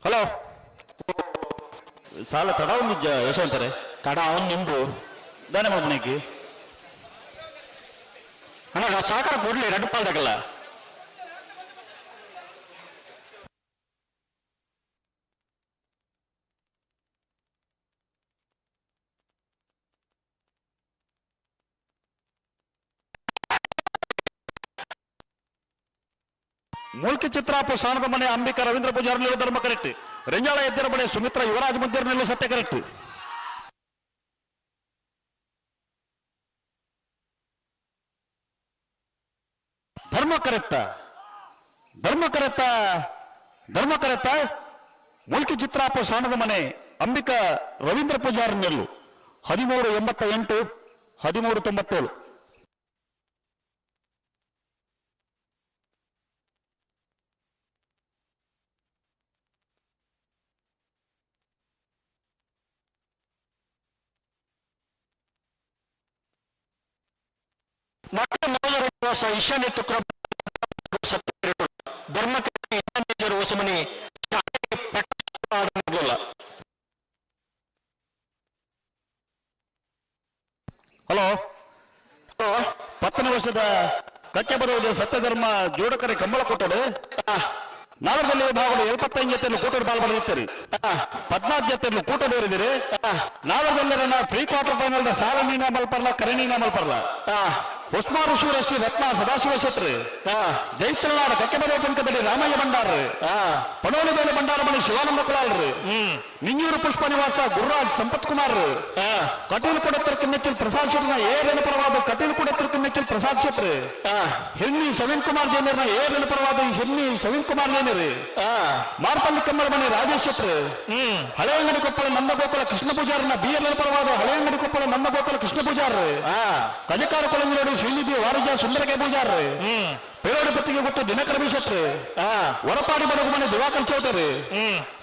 ಹಲೋ, ಸಾಲ ತಡ ಒಂದು ಯಶವಂತರೆ ತಡ ಅವನು ನಿಂಬು ದಾನೆ ಮಲ್ಪನೇಕಿ ಅಣ್ಣ ಸಹಕಾರ ಕೊಡ್ಲಿ ರಡ್ಡು ಪಾಲ್ದಾಗಲ್ಲ. ಮೂಲ್ಕಿ ಚಿತ್ರಾಪು ಸಾನದ ಮನೆ ಅಂಬಿಕಾ ರವೀಂದ್ರ ಪೂಜಾರಿ ನಿಲ್ಲು ಧರ್ಮ ಕರೆಕ್ಟ್. ರೆಂಜಾಳ ಎದ್ದಿರ ಮನೆ ಸುಮಿತ್ರಾ ಯುವರಾಜ್ ಮುದ್ದಿರ ನಿಲ್ಲು ಸತ್ಯ ಕರೆಕ್ಟ್. ಧರ್ಮ ಕರೆಕ್ಟ, ಧರ್ಮ ಕರೆಕ್ಟ, ಧರ್ಮ ಕರೆಕ್ಟ. ಮೂಲ್ಕಿ ಚಿತ್ರಾಪು ಸಾನದ ಮನೆ ಅಂಬಿಕಾ ರವೀಂದ್ರ ಪೂಜಾರಿ ನಿಲ್ಲು 13.88, 13.97. ಮಕ್ಕಳ ಈಶಾನ್ಯ ತುಕ್ರ ಧರ್ಮಕ್ಕೆ ಹೊಸಮನಿ. ಹಲೋ, 10ನೇ ವರ್ಷದ ಕಕ್ಕೆ ಬರುವುದು ಸತ್ಯಧರ್ಮ ಜೋಡಕರೆ ಕಂಬಳ ಕೊಟ್ಟಡು ನಾಲ್ಕರಲ್ಲಿ ವಿಭಾಗದ 75 ಜೊತೆಯನ್ನು ಕೂಟದ ಬಾಲ್ ಬರೆದಿದ್ದೀರಿ, 14 ಜೊತೆಯನ್ನು ಕೂಟ ಬೇರಿದಿರಿ. ನಾಲ್ಕರಲ್ಲಿ ಪ್ರೀ ಕ್ವಾರ್ಟರ್ ಫೈನಲ್ ಸಾಲ ನೀನ ಮಲ್ಪರ್ಲ ಕರಣೀನ ಮಲ್ಪರ್ಲ. ಹೊಸ್ಮಾರು ಸೂರಶ್ರೀ ರತ್ನ ಸದಾಶಿವ ಶೆಟ್ರಿ, ಜೈತ್ರನಾಡ ಕಕ್ಕೆಬದ ಪಂಕದಲ್ಲಿ ರಾಮಯ್ಯ ಭಂಡಾರ್ರಿ, ಪಣೋಲಿ ಬೇಲೆ ಭಂಡಾರಮಣಿ ಶಿವಾನಂದ ಕುಲಾಲ್ರಿ, ನಿಂಜೂರು ಪುಷ್ಪ ನಿವಾಸ ಗುರುರಾಜ್ ಸಂಪತ್ ಕುಮಾರ್, ಕಟೀಲು ಕೊಡತ್ರ ಕಿನ್ನೆಚ್ಚಿಲ್ ಪ್ರಸಾದ್ ಶೆಟ್ರಿನ ಏರಿನ ಪರವಾದ ಕಟೀಲು ಕೊಡತ್ರ ಕಿನ್ನೆಚ್ಚಿಲ್ ಪ್ರಸಾದ್ ಶೆಟ್ರಿ, ಹಿರ್ನಿ ಸವೀನ್ ಕುಮಾರ್ ಜೈನರ್ನ ಏರಿನ ಪರವಾದ ಹಿರ್ನಿ ಸವೀನ್ ಕುಮಾರ್ ಜೈನರಿ, ಮಾರ್ಪಳ್ಳಿ ಕಮ್ಮಲಮಣಿ ರಾಜೇಶ್ ಶೆಟ್ರಿ, ಹಳೆಯಂಗಡಿ ಕೊಪ್ಪಳ ನಂದಗೋಕುಲ ಕೃಷ್ಣ ಪೂಜಾರನ ಬಿ ಎಲ್ ಪರವಾದ ಹಳೆಯಂಗಡಿ ಕೊಪ್ಪಳ ನಂದಗೋಕುಲ ಕೃಷ್ಣ ಪೂಜಾರ್ರಿ, ಕಜಕಾರ ಕೊಳಂಗಿರೋಡು ಶ್ರೀನಿಧಿ ವಾರಿಜ ಸುಂದರಕೆ ಪೂಜಾರ್ರಿ, ಪೇರೋಡು ಪತ್ತಿಗೆ ಗೊತ್ತು ದಿನಕರ ಬಿ ಶೆಟ್ರಿ, ವರಪಾಡಿ ಬಡಗುಮನೆ ದಿವಾಕರ್ ಚೌಧರಿ,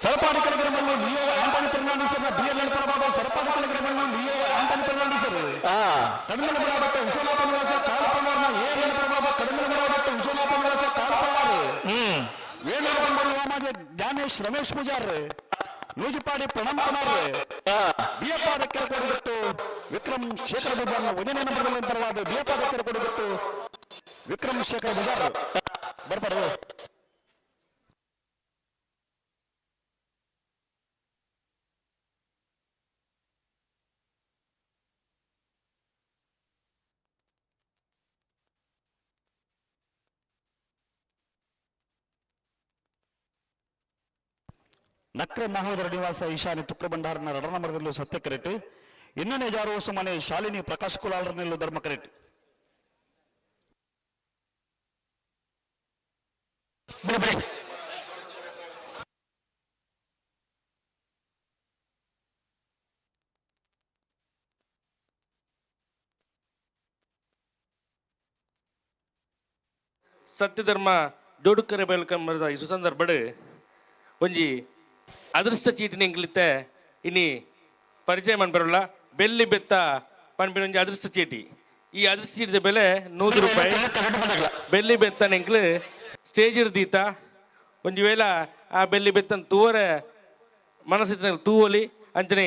ಸರಪಾಡಿ ಕಳಗಿರಮಲ್ಲು Leo Antony Fernandes B L L ಪರವಾದ ಸರಪಾಡಿ ಕಳಗಿರಮಲ್ಲು ಲಿಯೋ ಆಂಟನಿ ಫರ್ನಾಂಡಿಸ್, ಕಡಮಲ ಬಡಬಟ್ಟ ವಿಶ್ವನಾಥ ನಿವಾಸ ಕಾಲಪವಾರ್ನ ಎ ಎಲ್ ಪರವಾದ ಕಡಮಲ ಬಡಬಟ್ಟ ವಿಶ್ವನಾಥ ನಿವಾಸ ಕಾಲಪವಾರ್, ವೇಣೂರು ಬಂದರು ವಾಮಾಜೆ ಜ್ಞಾನೇಶ್ ರಮೇಶ್ ಪೂಜಾರ್, ನೂಜಿಪಾಡಿ ಪ್ರಣಮ್ ಕುಮಾರ್, ಬಿಯಪ್ಪ ದಕ್ಕರ ಕೊಡಗಟ್ಟು ವಿಕ್ರಮ್ ಶೇಖರ್ ಪೂಜಾರ್ನ ಒಂದನೇ ನಂಬರ್ ಪರವಾದ ಬಿಯಪ್ಪ ದಕ್ಕರ ಕೊಡಗಟ್ಟು ವಿಕ್ರಮ್ ಶೇಖರ್ ಪೂಜಾರ್ ಬರ್ಪಾಡು. ನಕ್ರೆ ಮಹೋದರ ನಿವಾಸ ಈಶಾನ್ಯ ತುಕ್ರ ಭಂಡಾರನ ರಡನಮರದಲ್ಲೂ ಸತ್ಯ ಕರೆಕ್ಟ್. ಇನ್ನನೇ ಜಾರು ಮನೆ ಶಾಲಿನಿ ಪ್ರಕಾಶ್ ಕುಲಾಲರನಲ್ಲೂ ಧರ್ಮ ಕರೆಕ್ಟ್. ಸತ್ಯಧರ್ಮ ಜೋಡುಕರೆ ಬಯಲ್ಕಂಬರದ ಈ ಸುಸಂದರ್ಭಡ್ ಒಂಜಿ ಅದೃಷ್ಟ ಚೀಟಿನ ಎಂಕ್ಲಿತ್ತೆ ಇನಿ ಪರಿಚಯ ಮನ್ಪರಲ್ಲ ಬೆಳ್ಳಿ ಬೆತ್ತ ಪನ್ಪಿನ ಒಂಜಿ ಅದೃಷ್ಟ ಚೀಟಿ. ಈ ಅದೃಷ್ಟ ಚೀಟಿದ ಬೆಲೆ 100 ರೂಪಾಯಿ. ಬೆಳ್ಳಿ ಬೆತ್ತ ಎಂಕ್ಲು ಸ್ಟೇಜ್ ಇರ್ದೀತ ಒಂಜಿ ವೇಳೆ ಆ ಬೆಳ್ಳಿ ಬೆತ್ತನ ತೂವರೆ ಮನಸ್ಸಿನ ತೂವಲಿ ಅಂಚನೆ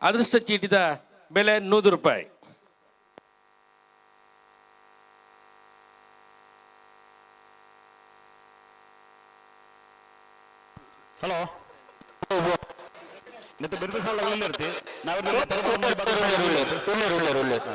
ಅದೃಷ್ಟ ಚೀಟಿದ ಬೆಲೆ 100 ರೂಪಾಯಿ. ಹಲೋ, ನೆತ್ತ ಬಿರುದು ಸಾಲ ಉಳ್ಳಿರ್ತಿ ನಾವು ಉಳ್ಳೇರು ಉಳ್ಳೇರು ಉಳ್ಳೇರು.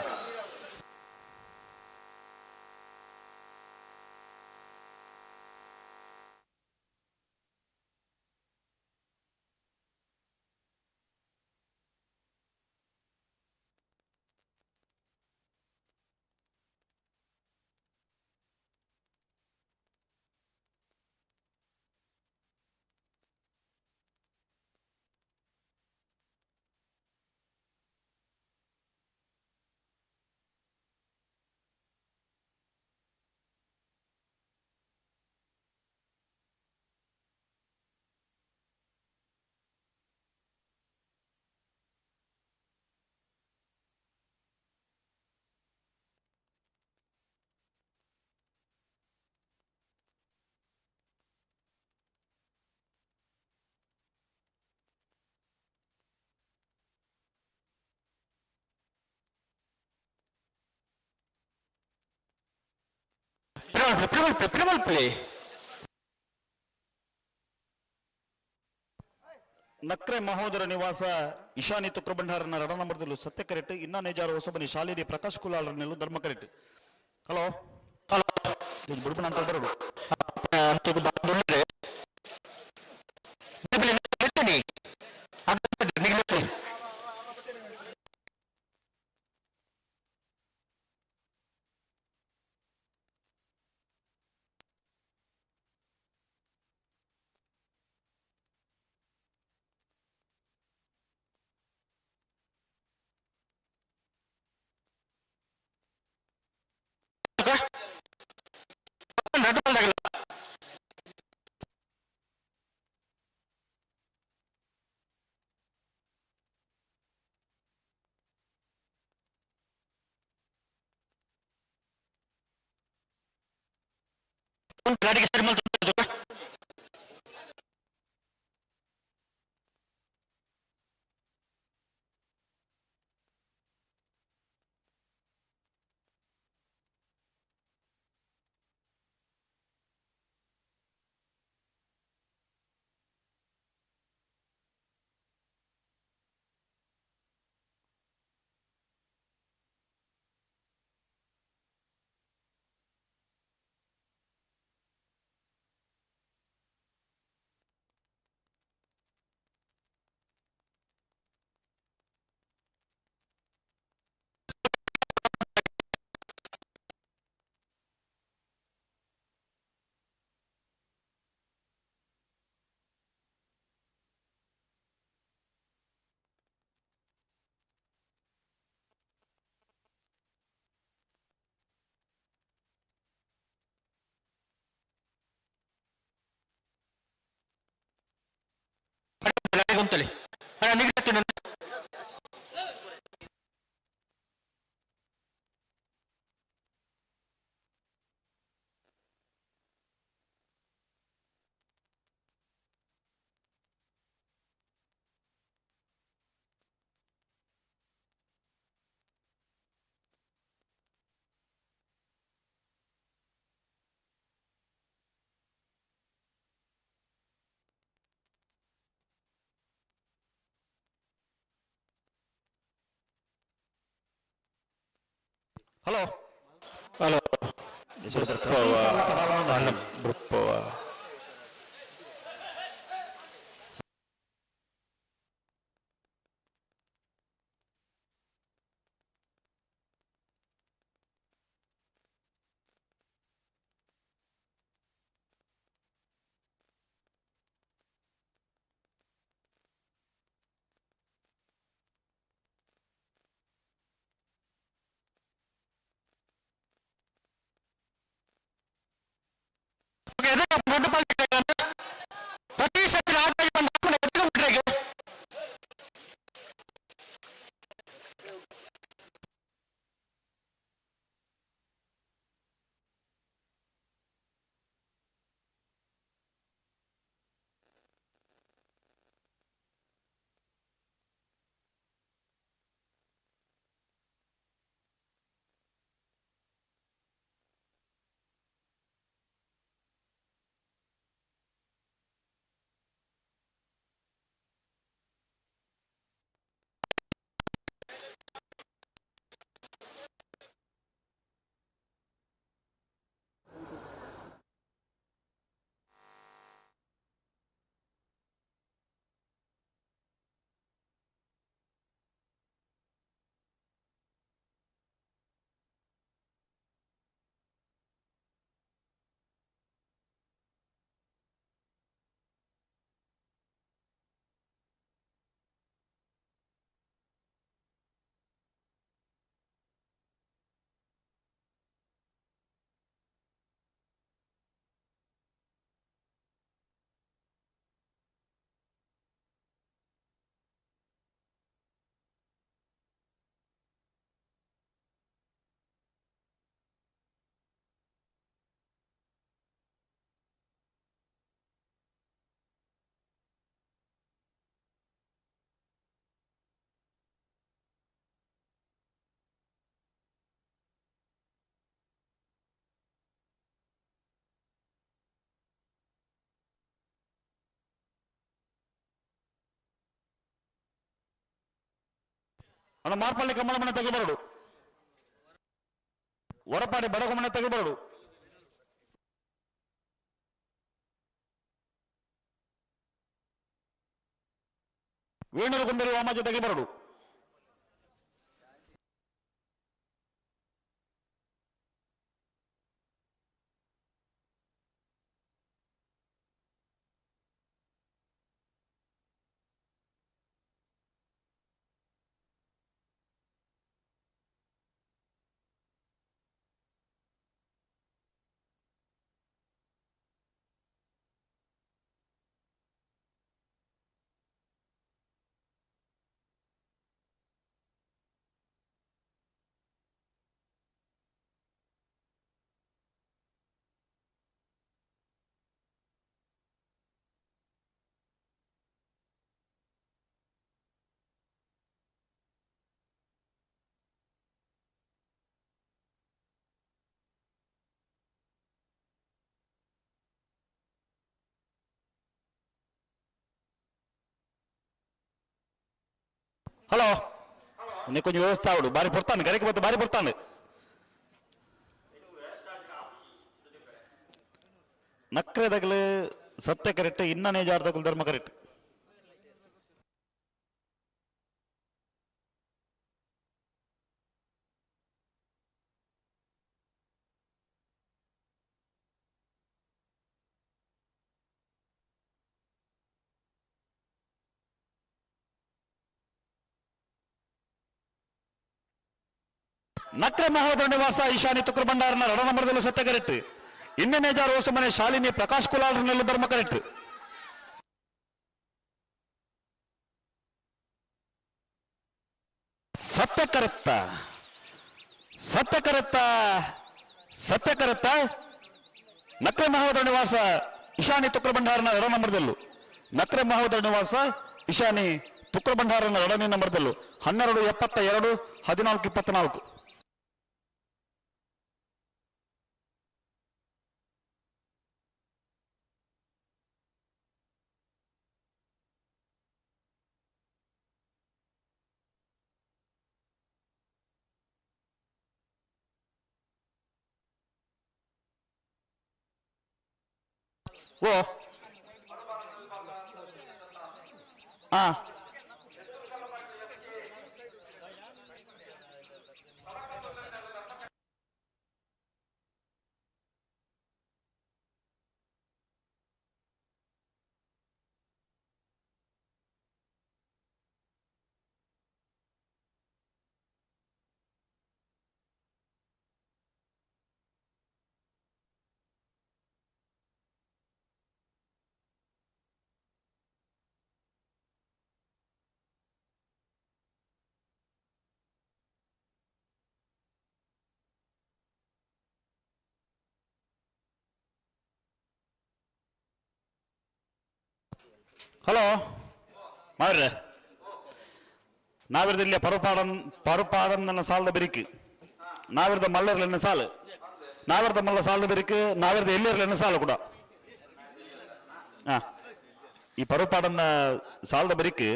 ಪ್ರಿಮಲ್. ನಕ್ರೆ ಮಹೋದರ ನಿವಾಸ ಇಶಾನಿ ತುಕ್ರಭಂಡಾರನ ರಡ ನಂಬರ್ದಲ್ಲೂ ಸತ್ಯ ಕರೆಕ್ಟ್ ಇನ್ನ ನೇಜಾರು ಹೊಸಬನಿ ಶಾಲಿರಿ ಪ್ರಕಾಶ್ ಕುಲಾಲರನೆಲ್ಲೂ ಧರ್ಮ ಕರೆಕ್ಟ್. ಹಲೋ ಹಲೋ, ಬುಡ್ಬನ ಅಂತ ಬರೋದು. ಗಾಡಿಗೆ ಸರಿ. ಉಂತಲಿ. ಹಲೋ. ಹಲೋ. ಅಣ್ಣ ಮಾರ್ಪಳ್ಳಿ ಕಮಲಮನೆ ತಗಬರಡು ಹೊರಪಾಡಿ ಬಡಗುಮನೆ ತಗಬರಡು. ವೇಣೂರು ಗುಂಡೂರು ವಾಮಾಜ ತಗಬರಡು. ಹಲೋ, ಇನ್ನೂ ಕೊಂಚ ವ್ಯವಸ್ಥೆ ಆವಡು ಬಾರಿ ಪೊರ್ತಾನೆ ಕರೆಕ್ ಬತ್ತ ಬಾರಿ ಪೊರ್ತಾನೆ. ನಕ್ರೆ ದಗಲು ಸತ್ಯ ಕರೆಕ್ಟ್, ಇನ್ನನೇ ಜಾರದಗಲು ಧರ್ಮ ಕರೆಕ್ಟ್. ನಕ್ರೆ ಮಹೋದರ ನಿವಾಸ ಈಶಾನಿ ತುಕ್ರ ಭಂಡಾರನ ರಡ ನಂಬರದಲ್ಲೂ ಸತ್ಯ ಕರೆಕ್ಟ್. ಇನ್ನನೇ ಜಾರು ಮನೆ ಶಾಲಿನಿ ಪ್ರಕಾಶ್ ಕುಲಾಲ್ರನಲ್ಲೂ ಧರ್ಮ ಕರೆಕ್ಟ್. ಸತ್ಯ ಕರೆಕ್ತ, ಸತ್ಯ ಕರೆಕ್ತ, ಸತ್ಯ ಕರೆಕ್ತ. ನಕ್ರೆ ಮಹೋದರ ನಿವಾಸ ಈಶಾನಿ ತುಕ್ರ ಭಂಡಾರನ ರಡ ನಂಬರದಲ್ಲೂ, ನಕ್ರೆ ಮಹೋದರ ನಿವಾಸ ಈಶಾನಿ ತುಕ್ರ ಭಂಡಾರನ ಎರಡನೇ ನಂಬರದಲ್ಲೂ 12 72 14 24. ಓ ಆ ಹಲೋ ಮಾವ್ರೆ, ನಾವಿರ್ದ ಇಲ್ಲಿ ಪರುಪಾಡನ್ ಪರುಪಾಡನ್ ನನ್ನ ಸಾಲದ ಬಿರಿಕು, ನಾವಿರ್ದ ಮಲ್ಲರ್ಲೆನ್ನ ಸಾಲು, ನಾವಿರ್ದ ಮಲ್ಲ ಸಾಲದ ಬಿರಿಕು, ನಾವಿರ್ದ ಎಲ್ಲಿರ್ಲೆನ್ನ ಸಾಲು ಕೂಡ. ಈ ಪರುಪಾಡನ್ನ ಸಾಲದ ಬಿರಿಕು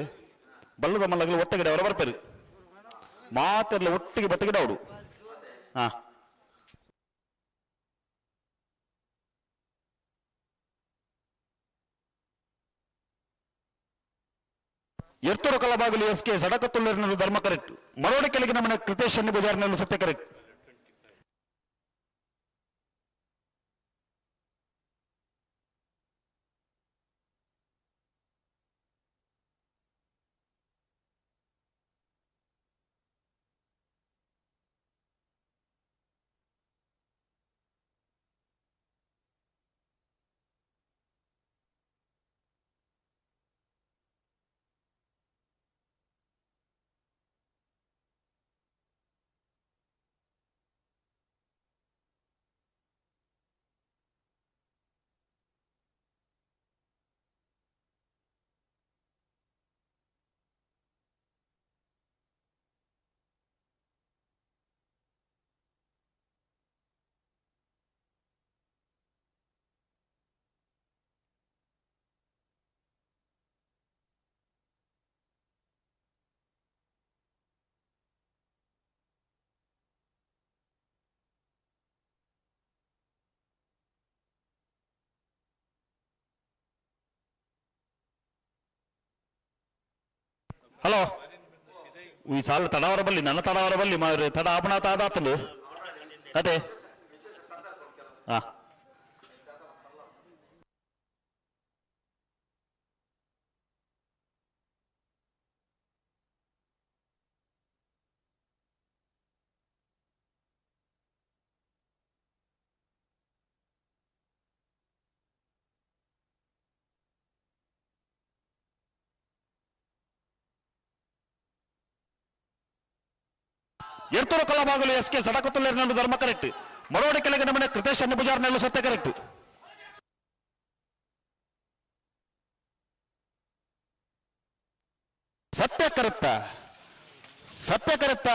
ಬಲ್ಲದ ಮಲ್ಲಗಳು ಒತ್ತಗಿಡ ಅವರ ಬರ್ಪೇರು ಮಾತೆಲ್ಲ ಒಟ್ಟಿಗೆ ಬತ್ತಗಿಡ ಅವಡು. ಎರ್ತೂರು ಕಲಬಾಗಲು ಎಸ್ ಕೆ ಸಡಕತ್ತುಳ್ಳರಿನಲ್ಲಿ ಧರ್ಮ ಕರೆಕ್ಟ್. ಮರೋಡಿ ಕೆಳಗಿನ ಮನೆ ಕೃತೇಶ್ ಶನಿ ಬಜಾರ್ನಲ್ಲಿ ಸತ್ಯ ಕರೆಕ್ಟ್. ಹಲೋ ಈ ಸಾಲ ತಡವರ ಬಲ್ಲಿ ನನ್ನ ತಡವರ ಬಲ್ಲಿ ಮಾವ್ರೆ ತಡ ಆಪಣ ತಾದಾತಂದು ಅದೇ ಹಾ ಎರ್ತೂರು ಕಲಾಭಾಗಲು ಎಸ್ ಕೆ ಸಡಕತ್ತುಲ್ಲೇರಿನಲ್ಲೂ ಧರ್ಮ ಕರೆಕ್ಟ್ ಮರೋಡಿ ಕೆಳಗಿನ ಮನೆ ಕೃತೇಶ್ ಅನ್ನಪೂಜಾರ್ನಲ್ಲೂ ಸತ್ಯ ಕರೆಕ್ಟ್ ಸತ್ಯ ಕರೆಕ್ಟ ಸತ್ಯ ಕರೆಕ್ಟ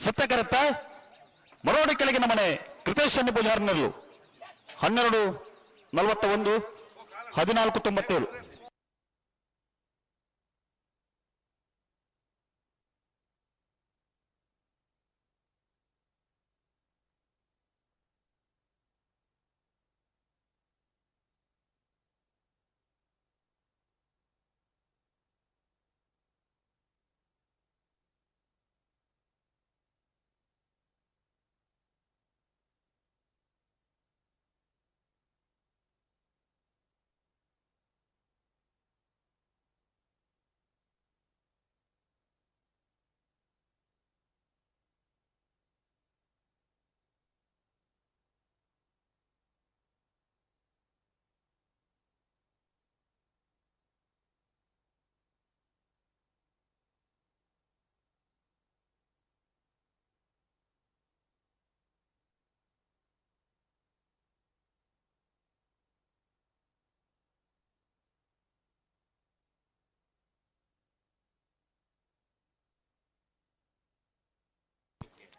ಸತ್ಯ ಕರೆಕ್ಟ ಮರೋಡಿ ಕೆಳಗಿನ ಮನೆ ಕೃತೇಶ್ ಅನ್ನಪೂಜಾರ್ನಲ್ಲೂ 12:41 14:97.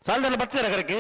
ಸಾಲದಲ್ಲಿ ಬರ್ತೀರಾ ಕರಕ್ಕೆ?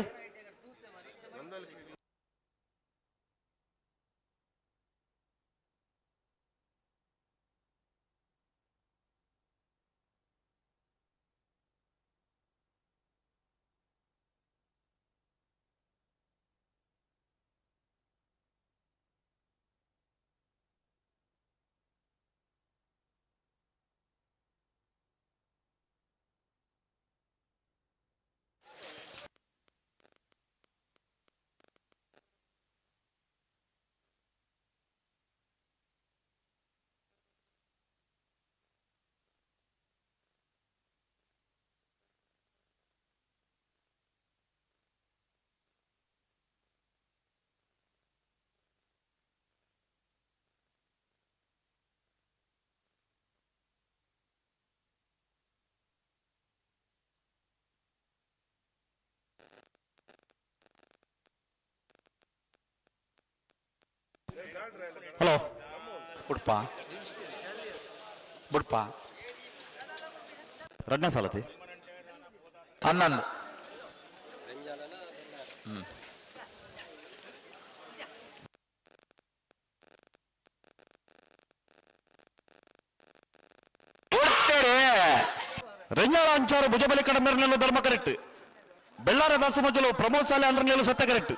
ಹಲೋ ಉಡುಪ ಬುಡ್ಪ ರಡ್ನ ಸಾಲತಿ 11. ರೆಂಜಾಳ ಅಂಚಾರು ಭುಜಬಲಿ ಕಡಮೇರಿನಲ್ಲೂ ಧರ್ಮ ಕರೆಕ್ಟ್. ಬೆಳ್ಳಾರ ದಾಸಮಜ್ಜಲು ಪ್ರಮೋದ್ ಸಾಲೆ ಅಂದ್ರನಲ್ಲೂ ಸತ್ಯ ಕರೆಕ್ಟ್.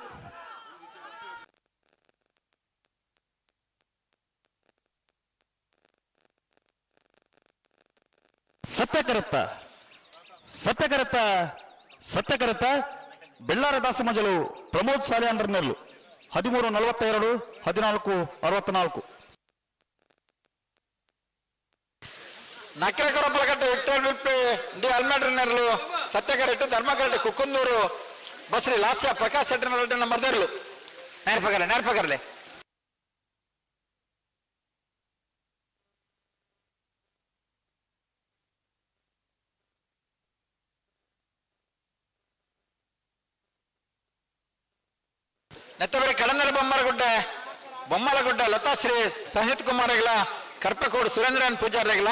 ಸತ್ಯ ಕರೆಕ್ಟ ಸತ್ಯ ಕರೆಕ್ಟ ಸತ್ಯ ಕರೆಕ್ಟ. ಬೆಳ್ಳಾರ ದಾಸಮಜಲು ಪ್ರಮೋದ್ ಸಾಲೆ ಅಂದ್ರನೆಲ್ಲು 13:42 14:64. ನಕ್ರೆ ಕೊರಪಲಕಟ್ಟೆ ವಿಕ್ಟರ್ ಬಿಲ್ಪಿ ಡಿ ಅಲ್ಮೇಡ್ರನೆರ್ಲು ಸತ್ಯ ಕರೆಕ್ಟ್ ಧರ್ಮ ಕರೆಕ್ಟ್ ಕುಕ್ಕುಂದೂರು ಬಸ್ರಿ ಲಾಸ್ಯ ಪ್ರಕಾಶ್ ಶೆಟ್ಟರ್ ಮರ್ದರ್ಲು ನೇರ್ಪಗರ್ಲೆ ನೇರ್ಪಗರ್ಲೆ. ನೆತ್ತಬರಿ ಕಡಂದರ ಬೊಮ್ಮಲಗುಡ್ಡೆ ಬೊಮ್ಮಲಗುಡ್ಡ ಲತಾಶ್ರೀ ಸಂಹಿತ್ ಕುಮಾರ್ ಕರ್ಪಕೋಡು ಸುರೇಂದ್ರನ್ ಪೂಜಾರಿಗಳ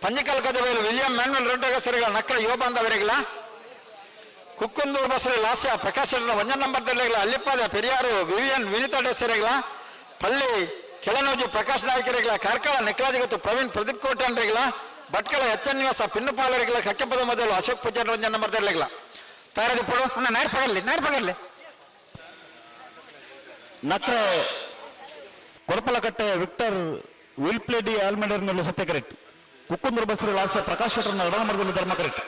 ಪಂಜಿಕಲ್ ಕದವೇಲು ವಿಲಿಯಂ ಮ್ಯಾನ್ಯಲ್ ರೊಡ್ಡಗಸರಿಗಳ ನಕ್ರ ಯುವಬಾಂಧವರಿಗಳ ಕುಕ್ಕುಂದೂರು ಬಸರಿ ಲಾಸ್ಯ ಪ್ರಕಾಶ್ ಒಂಜನ್ ನಂಬರ್ ದರ್ಲೆಗಳ ಅಲ್ಲಿಪ್ಪಾದ ಪೆರಿಯಾರು ವಿವಿಯನ್ ವಿನಿತಾ ಡೇಸರಿಗಳ ಪಳ್ಳಿ ಕೆಳನೋಜಿ ಪ್ರಕಾಶ್ ನಾಯಕರಿಗಳ ಕಾರ್ಕಳ ನೆಕ್ಲಾದಿಗತ್ತು ಪ್ರವೀಣ್ ಪ್ರದೀಪ್ ಕೋಟನ್ರಿಗಳ ಭಟ್ಕಳ ಎಚ್ ಎನ್ ನಿವಾಸ ಪಿನ್ನುಪಾಲರಿಗಳ ಕಕ್ಕೆಪದ ಮೊದಲು ಅಶೋಕ್ ಪೂಜಾರಿ ಒಂಜನ್ ನಂಬರ್ ದರ್ಲೆಗಳ ತಯಾರದಿಪ್ಪಡು ಅಣ್ಣ ನೇರ್ ಪಗರ್ಲಿ ನೇರ್ ಪಗರ್ಲಿ. ನಕ್ರೆ ಕೊರಪಲಕಟ್ಟೆ ವಿಕ್ಟರ್ ವಿಲ್ಪ್ಲೆ ಡಿ ಆಲ್ಮೆಡರ್ನಲ್ಲೂ ಸತ್ಯ ಕರೆಕ್ಟ್. ಕುಕ್ಕುಂದೂರು ಬಸ್ರಿ ಲಾಸ್ಯ ಪ್ರಕಾಶ್ ಶೆಟ್ಟರ್ನ ಎರಡನೇ ನಂಬರ್ದಲ್ಲಿ ಧರ್ಮ ಕರೆಕ್ಟ್.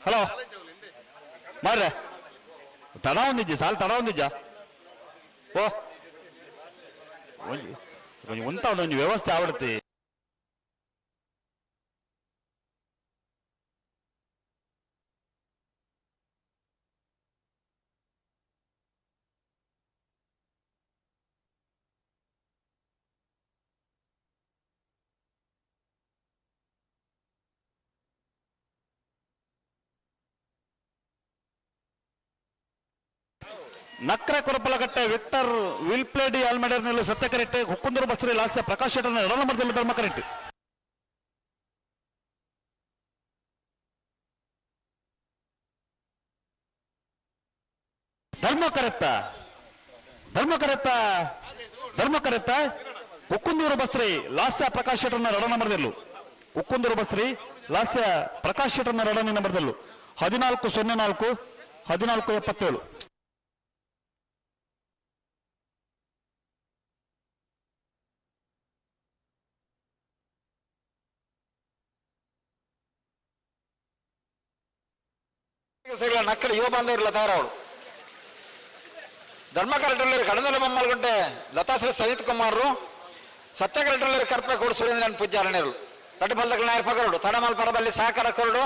ಹಲೋ ಮಾರ್ರೆ, ತಡ ಒಂದಿಜ್ಜಿ ಸಾಲ ತಡ ಒಂದಿಜ್ಜ. ಓ ಒಂಜಿ ಒಂಜಿ ಉಂತ ಒಂಜಿ ವ್ಯವಸ್ಥೆ ಆವಡ್ತಿ. ನಕ್ರ ಕೊರಪಲಕಟ್ಟೆ ವಿಕ್ಟರ್ ವಿಲ್ಪ್ಲೇಡಿ ಆಲ್ಮೆಡರ್ನಲ್ಲೂ ಸತ್ಯ ಕರೆಕ್ಟ್ ಹುಕ್ಕುಂದೂರು ಬಸ್ರಿ ಲಾಸ್ಯ ಪ್ರಕಾಶ್ ಶೆಟ್ಟರ್ನ ಎರಡನೇ ನಂಬರ್ದಲ್ಲಿ ಧರ್ಮ ಕರೆಕ್ಟ್. ಧರ್ಮ ಕರೆತ್ತ ಧರ್ಮ ಕರೆತ್ತ ಧರ್ಮ ಕರೆತ್ತ ಕುಕ್ಕುಂದೂರು ಬಸ್ರಿ ಲಾಸ್ಯ ಪ್ರಕಾಶ್ ಶೆಟ್ಟರ್ನ ಎರಡನೇ ನಂಬರ್ದಲ್ಲೂ ಕುಕ್ಕುಂದೂರು ಬಸ್ರಿ ಲಾಸ್ಯ ಪ್ರಕಾಶ್ ಶೆಟ್ಟರ್ನ ಎರಡನೇ ನಂಬರ್ದಲ್ಲೂ 14:04 14:77. ನಕ್ಕಡ ಯುವ ಬಾಂಧವರು ಲತಾರವಳು ಧರ್ಮಕರಟಲ್ಲಿ ಕಡದಲ ಬೊಮ್ಮಲ್ಗುಡ್ಡೆ ಲತಾಶ್ರೀ ಸಹಿತ್ ಕುಮಾರರು ಸತ್ಯಕರಟಲ್ಲಿ ಕರ್ಪೆ ಕೊಡು ಸುರೇಂದ್ರನ್ ಪೂಜಾರಣರು ರಡ್ಡು ಬಲ್ದಗಳ ನಾಯರ್ ಪಗರಡು ತಡಮಲ್ ಪರಬಲ್ಲಿ ಸಹಕಾರ ಕೊರಡು.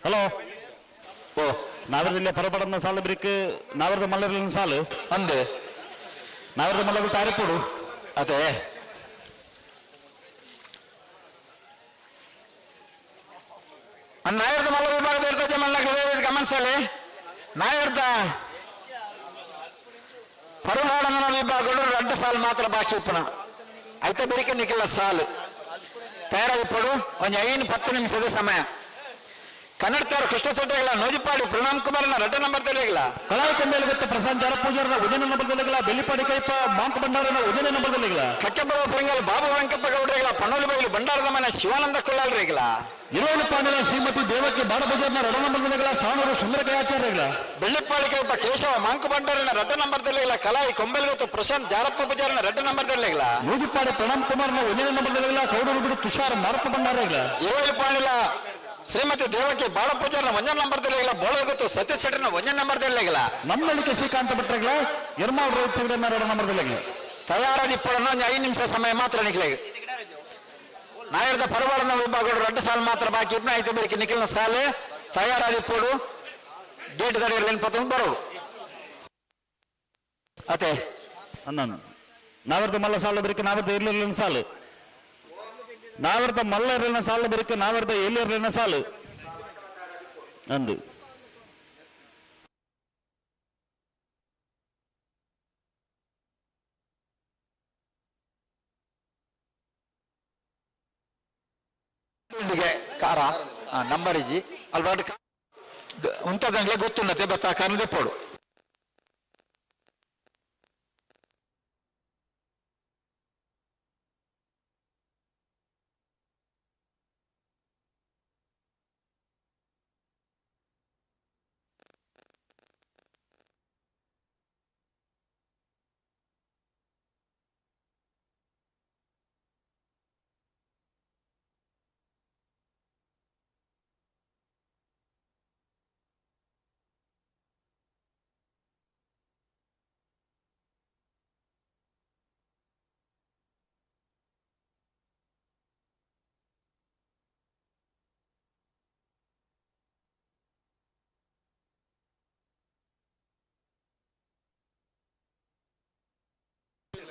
ಹಲೋ ಓ ನಾವರದಿಲ್ಲ ಪರಪಡನ್ನ ಸಾಲು ಬಿರಿಕ್ ನಾವರದ ಮಲ್ಲರ್ಲಿನ ಸಾಲು ಅಂದೆ ನಾವರದ ಮಲ್ಲರು ತಾರಿಪೋಡು. ಅದೇ ನಾಯರ್ದ ಮಲ್ಲ ವಿಭಾಗದ ಇರ್ತದೆ ಗಮನಿಸಲಿ ನಾಯರ್ದ ಪರುನಾಡಂಗನ ವಿಭಾಗಗಳು ರಡ್ಡು ಸಾಲು ಮಾತ್ರ ಬಾಕಿ ಉಪ್ಪನ ಐತ ಬೆರಿಕೆ ನಿಖಿಲ ಸಾಲು ತಯಾರಾಗಿಪ್ಪಡು ಒಂದು 5-10 ನಿಮಿಷದ ಸಮಯ. ಕನ್ನಡದವರು ಕೃಷ್ಣ ಶೆಟ್ಟಿಗಳ ನೋಜಿಪಾಡಿ ಪ್ರಣಾಮ್ ಕುಮಾರ್ನ ರಡ್ಡು ನಂಬರ್ ತಿಳಿಯಲ್ಲ. ಕಲಾವಿ ಕೊಂಬೇಲು ಗೊತ್ತ ಪ್ರಶಾಂತ್ ಜಾರ ಪೂಜಾರನ ಉದಯ ನಂಬರ್ ತಿಳಿಯಲ್ಲ. ಬೆಳ್ಳಿಪಾಡಿ ಕೈಪ ಮಾಂಕ ಭಂಡಾರನ ಉದಯ ನಂಬರ್ ತಿಳಿಯಲ್ಲ. ಕಕ್ಕೆಬಾಬು ಪರಿಂಗಲ್ ಬಾಬು ವೆಂಕಪ್ಪ ಗೌಡ್ರಿಗಳ ಪಣ್ಣೋಲಿ ಬೈಲು ಭಂಡಾರದ ಮನೆ ಶಿವಾನಂದ ಕೊಳ್ಳಾಳ್ರಿಗಳ ಇರೋಲು ಪಾಂಡಿನ ಶ್ರೀಮತಿ ದೇವಕಿ ಬಾಡಬಜಾರ್ನ ರಡ ನಂಬರ್ ತಿಳಿಯಲ್ಲ. ಸಾಣೂರು ಸುಂದರ ಕಯಾಚಾರ್ಯಗಳ ಬೆಳ್ಳಿಪಾಡಿ ಕೈಪ ಕೇಶವ ಮಾಂಕು ಭಂಡಾರನ ರಡ್ಡು ನಂಬರ್ ತಿಳಿಯಲ್ಲ. ಕಲಾಯಿ ಕೊಂಬೆಲ್ಗೊತ್ತು ಪ್ರಶಾಂತ್ ಜಾರಪ್ಪ ಪೂಜಾರನ ರಡ್ಡು ನಂಬರ್ ತಿಳಿಯಲ್ಲ. ನೂಜಿಪಾಡಿ ಪ್ರಣಾಮ್ ಕುಮಾರ್ನ ಉದಯ ನಂಬರ್ ತಿಳಿಯಲ್ಲ. ಕೌಡೂರು ಬಿಡು ತುಷಾರ್ ಮಾರಪ್ಪ ಭಂಡಾರಗಳ ಇರೋಲು ಪಾಂಡಿಲ ಶ್ರೀಮತಿ ದೇವಕಿ ಬಾಳ ಪೂಜಾರನ ಒಂಜನ್ ನಂಬರ್ ತಿಳಿಯಲ್ಲ. ಬೋಳಗೊತ್ತು ಸತೀಶ್ ಶೆಟ್ಟರ್ನ ಒಂಜನ್ ನಂಬರ್ ತಿಳಿಯಲ್ಲ. ನಮ್ಮಳಿಕೆ ಶ್ರೀಕಾಂತ ಭಟ್ರಗಳ ಎರ್ಮಾಳ್ ರೋಹಿತ್ ರಡ ನಂಬರ್ ತಿಳಿಯಲ್ಲ. ತಯಾರಾದಿಪ್ಪಡನ್ನು ಒಂದು 5 ನಿಮಿಷ ಸಮಯ ಮಾತ್ರ ನಿಖಿಲಿಗೆ. ನಾಯರ್ದ ಪರವಾಡನ ವಿಭಾಗಗಳು ರಡ್ಡು ಸಾಲು ಮಾತ್ರ ಬಾಕಿ ಇಪ್ನ ಐತೆ ಬೆಳಿಗ್ಗೆ ನಿಖಿಲ್ನ ಸಾಲು ತಯಾರಾದಿಪ್ಪಡು ಗೇಟ್ ತಡೆಯರ್ಲೇನು ಪತ್ತೊಂದು ಬರೋಡು ಅತೆ ಅನ್ನ ನಾವರ್ದ ಮಲ್ಲ ಸಾಲು ಬೆರಿಕೆ ನಾವರ್ದ ಇರ್ಲಿಲ್ಲ ಸಾಲು ನಾವರ್ದ ಮಲ್ಲ ಇರಲಿಲ್ಲ ಸಾಲು ಬೆರಿಕೆ ನಾವರ್ದ ಎಲ್ಲಿರಲಿಲ್ಲ ಸಾಲು ಅಂದು ಕಾರ ನಂಬರ್ ಇಜ್ಜಿ ಅಲ್ಬಾಟ್ ಉಂತದಂಗ್ಲೆ ಗೊತ್ತುಂಡತೆ ಬತ್ತ ಕಾರಣ ಪೋಡು.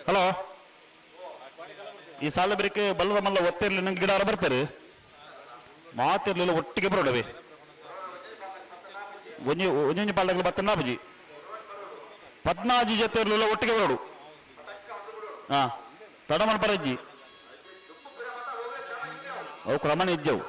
ಹಲೋ ಈ ಸಾಲ ಬೆರಿಕೆ ಬಲ್ಲದ ಮಲ್ಲ ಒತ್ತಿರ್ಲಿ ನಂಗೆ ಗಿಡ ಬರ್ತಾರೆ ಮಾತಿರ್ಲಿಲ್ಲ ಒಟ್ಟಿಗೆ ಬರೋಡವೆ ಒಂಜಿ ಒಂಜೊಂಜಿ ಪಾಲಗಳು ಬತ್ತನ ಬುಜಿ ಪದ್ಮಾಜಿ ಜೊತೆ ಇರ್ಲಿಲ್ಲ ಒಟ್ಟಿಗೆ ಬರೋಡು. ಹಾ ತಡಮನ್ ಪರಜ್ಜಿ ಅವು ಕ್ರಮಣ ಇಜ್ಜವು.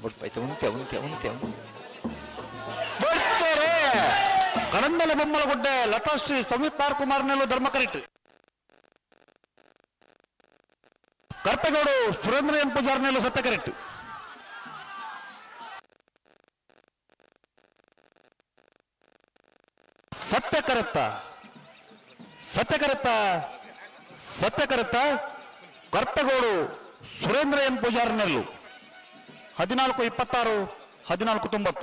ಬುಡ್ಪೈತೆ ಉಂತೆ ಉಂತೆ ಉಂತೆ ಬರ್ತಾರೆ. ಕಡಂದಲ ಬೊಮ್ಮಲಗುಡ್ಡೆ ಲತಾಶ್ರೀ ಸಂಯುಕ್ತಾರ್ ಕುಮಾರ್ ನೆಲ್ಲು ಧರ್ಮಕರಿಟ್. ಕರ್ಪೆಗೌಡು ಸುರೇಂದ್ರ ಎಂ ಪೂಜಾರ್ ನೆಲ್ಲು ಸತ್ಯಕರಿಟ್. ಸತ್ಯಕರತ್ತ ಸತ್ಯಕರತ್ತ ಸತ್ಯಕರತ್ತ ಕರ್ಪೆಗೌಡು ಸುರೇಂದ್ರ ಎಂ ಪೂಜಾರ್ ನೆಲ್ಲು 14-26 14-90.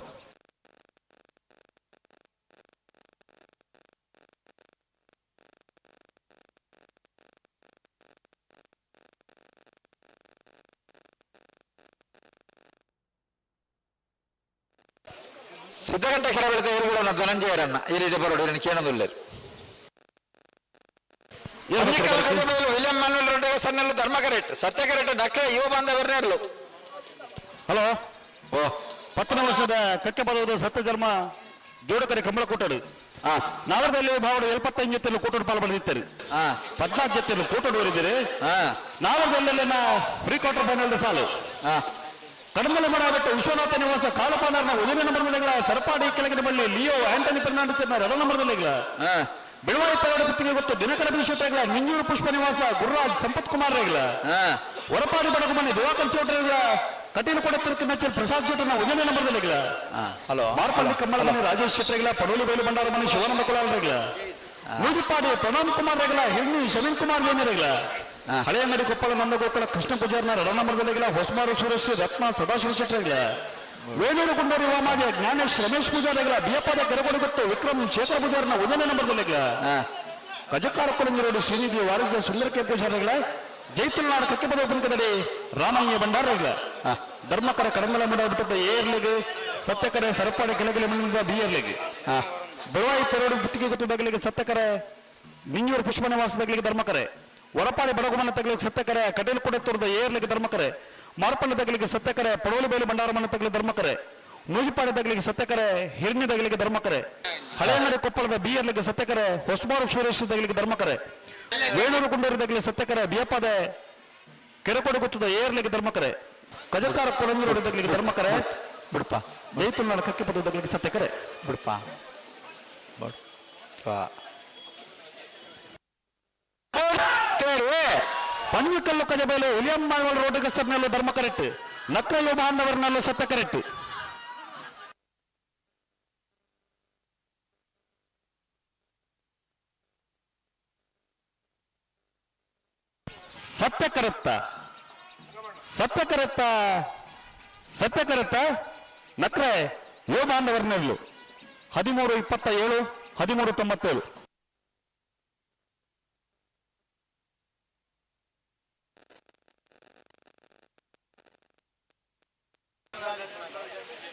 ಸಿದ್ಧಗಂಟ ಕೆರಬೆಳತ ಏರುಗಳನ್ನ ಧನಂಜಯರನ್ನ ಈ ರೀತಿ ಬರೋಡು ಕೇಳೋದಿಲ್ಲ. ವಿಲಿಯಂ ಮಾನ್ಯುವಲ್ ರೆಡ್ಡಿ ಸನ್ನೆಲ್ಲು ಧರ್ಮ ಕರೆಕ್ಟ್ ಸತ್ಯ ಕರೆಕ್ಟ್ ನಕ್ರೆ ಯುವ ಬಾಂಧವರನ್ನೆಲ್ಲು. ಹಲೋ, ಓ 10ನೇ ವರ್ಷದ ಕಕ್ಕೆ ಪದವದ ಸತ್ಯ ಧರ್ಮ ಜೋಡಕರೆ ಕಂಬಳ ಕೂಟಡು ನಾವರದಲ್ಲಿ ಭಾವಡು 75 ಜೊತೆಯಲ್ಲಿ ಕೂಟಡು ಪಾಲು ಪಡೆದಿದ್ದಾರೆ. 14 ಜೊತೆಯಲ್ಲಿ ಕೂಟಡು ಓರಿದ್ದೀರಿ. ನಾವರದಲ್ಲಿ ಪ್ರೀ ಕ್ವಾರ್ಟರ್ ಫೈನಲ್ ಸಾಲು ಕಡಮಲೆ ಮಾಡಬಿಟ್ಟು ವಿಶ್ವನಾಥ ನಿವಾಸ ಕಾಲಪಾನರ್ನ ಒಂದನೇ ನಂಬರ್ದಲ್ಲಿಗಳ ಸರಪಾಡಿ ಕೆಳಗಿನ ಬಳ್ಳಿ ಲಿಯೋ ಆಂಟನಿ ಫರ್ನಾಂಡಿಸ್ ಎರಡನೇ ನಂಬರ್ದಲ್ಲಿಗಳ ಬೆಳವಾಯಿ ಪವಾಡ ಗುತ್ತಿಗೆ ಗೊತ್ತು ದಿನಕರ ಬಿಶೆಟ್ಟಗಳ ನಿಂಜೂರು ಪುಷ್ಪ ನಿವಾಸ ಗುರುರಾಜ್ ಸಂಪತ್ ಕುಮಾರ್ ರೇಗಳ ಹೊರಪಾಡಿ ಬಡಗುಮನೆ ದಿವಾಕರ್ ಚೌಟ್ರಿಗಳ ಕಟೀಲು ಕೊಡತಿರುಕ್ಕೆ ಮೆಚ್ಚಲ್ ಪ್ರಸಾದ್ ಶೆಟ್ಟರ್ನ ಒಂದನೇ ನಂಬರ್ದಲ್ಲಿಗಳ ಹಲೋ ಮಾರ್ಪಳ್ಳಿ ಕಮ್ಮಳ ಮನೆ ರಾಜೇಶ್ ಶೆಟ್ಟರ್ಗಳ ಪಡೋಲಿ ಬೈಲು ಭಂಡಾರ ಮನೆ ಶಿವಾನಂದ ಕುಲಾಲ್ ರೇಗಳ ನೂಜಿಪಾಡಿ ಪ್ರಣಾಮ್ ಕುಮಾರ್ ರೇಗಳ ಹಿರ್ಣಿ ಶಮೀನ್ ಕುಮಾರ್ ಜೈನ ರೇಗಳ ಹಳೆಯಂಗಡಿ ಕೊಪ್ಪಳ ನಂದಗೋಕುಲ ಕೃಷ್ಣ ಪೂಜಾರ್ನ ಎರಡನೇ ನಂಬರ್ದಲ್ಲಿಗಳ ಹೊಸಮಾರು ಸುರೇಶ್ ರತ್ನ ಸದಾಶಿವ ಶೆಟ್ಟರ್ಗಳ ವೇಣೂರು ಗುಂಡೂರು ವಾಮಾಗೆ ಜ್ಞಾನೇಶ್ ರಮೇಶ್ ಪೂಜಾರಿಗಳ ಬಿಯಪ್ಪಾದ ಕೆರಗೋಡು ಗೊತ್ತು ವಿಕ್ರಮ್ ಶೇಖರ ಪೂಜಾರ್ನ ಒಂದನೇ ನಂಬರ್ದಲ್ಲಿಗಳ ಕಜಕಾರ ಕೊಡಂಗಿರೋಡು ಶ್ರೀನಿಧಿ ವಾಣಿಜ್ಯ ಸುಂದರಕೆ ಪೂಜಾರಿಗಳ ಜೈತುಲ್ನಾಡ್ ಕಕ್ಕೆಪದ ಪುಂಕದಡಿ ರಾಮಯ್ಯ ಭಂಡಾರಗಳ ಧರ್ಮಕರ ಕಡಂಗಲ ಮಠ ಬಿಟ್ಟದ ಏರ್ಲಿಗೆ ಸತ್ಯಕರೆ ಸರಪಾಡಿ ಕೆಳಗಲೆ ಮಣ್ಣಿನ ಬಿ ಎರ್ಲಿಗೆ ಬೆಳವಾಯಿ ಪೆರೋಡು ಗುತ್ತಿಗೆ ಗೊತ್ತದಾಗಲಿಗೆ ಸತ್ಯಕರೆ ನಿಂಜೂರು ಪುಷ್ಪ ನಿವಾಸದಾಗಲಿಗೆ ಧರ್ಮಕರೆ ಹೊರಪಾಡಿ ಬಡಗುಮನ ತಗಲಿಗೆ ಸತ್ಯಕರೆ ಕಟೀಲು ಕೊಡತ್ತೂರದ ಏರ್ಲಿಗೆ ಧರ್ಮಕರೆ ಮಾರ್ಪಳ್ಳಿ ತಗಲಿಗೆ ಸತ್ಯಕರೆ ಪಡೋಲಿ ಬೈಲು ಭಂಡಾರಮನ ತಗಲಿ ಧರ್ಮಕರೆ ನೂಜಿಪಾಡಿ ತಗಲಿಗೆ ಸತ್ಯಕರೆ ಹಿರ್ಣಿ ತಗಲಿಗೆ ಧರ್ಮಕರೆ ಹಳೆಯಂಗಡಿ ಕೊಪ್ಪಳದ ಬಿಯರ್ಲಿಗೆ ಸತ್ಯಕರೆ ಹೊಸಮಾರು ಸುರೇಶ್ ತಗಲಿಗೆ ಧರ್ಮಕರೆ ವೇಣೂರು ಗುಂಡೂರು ತಗಲಿ ಸತ್ಯಕರೆ ಬಿಯಪ್ಪದೆ ಕೆರಕೋಡು ಗುತ್ತದ ಏರ್ಲಿಗೆ ಧರ್ಮಕರೆ ಕಜಕಾರ ಕೊಡಂಗಿರೋಡು ತಗಲಿಗೆ ಧರ್ಮಕರೆ ಬಿಡಪ್ಪ ಜೈತುಲ್ನಾಡ ಕಕ್ಕಿಪದ ತಗಲಿಗೆ ಸತ್ಯಕರೆ ಬಿಡಪ್ಪ ಬಿಡಪ್ಪ. ಪಂಜುಕಲ್ಲು ಕಜಬೇಲು ವಿಲಿಯಂ ಮಾಳ್ವಲ್ ರೋಡ್ ಕಸ್ಟರ್ನಲ್ಲೂ ಧರ್ಮ ಕರೆಕ್ಟ್ ನಕ್ರಯ್ಯ ಬಾಂಧವರನಲ್ಲೂ ಸತ್ಯ ಕರೆಕ್ಟ್. ಸತ್ಯ ಕರೆಕ್ತ ಸತ್ಯ ಕರೆಕ್ತ ಸತ್ಯ ಕರೆಕ್ತ ನಕ್ರೆ ಯೋ ಬಾಂಧವರನಲ್ಲೂ 13-27 13-97.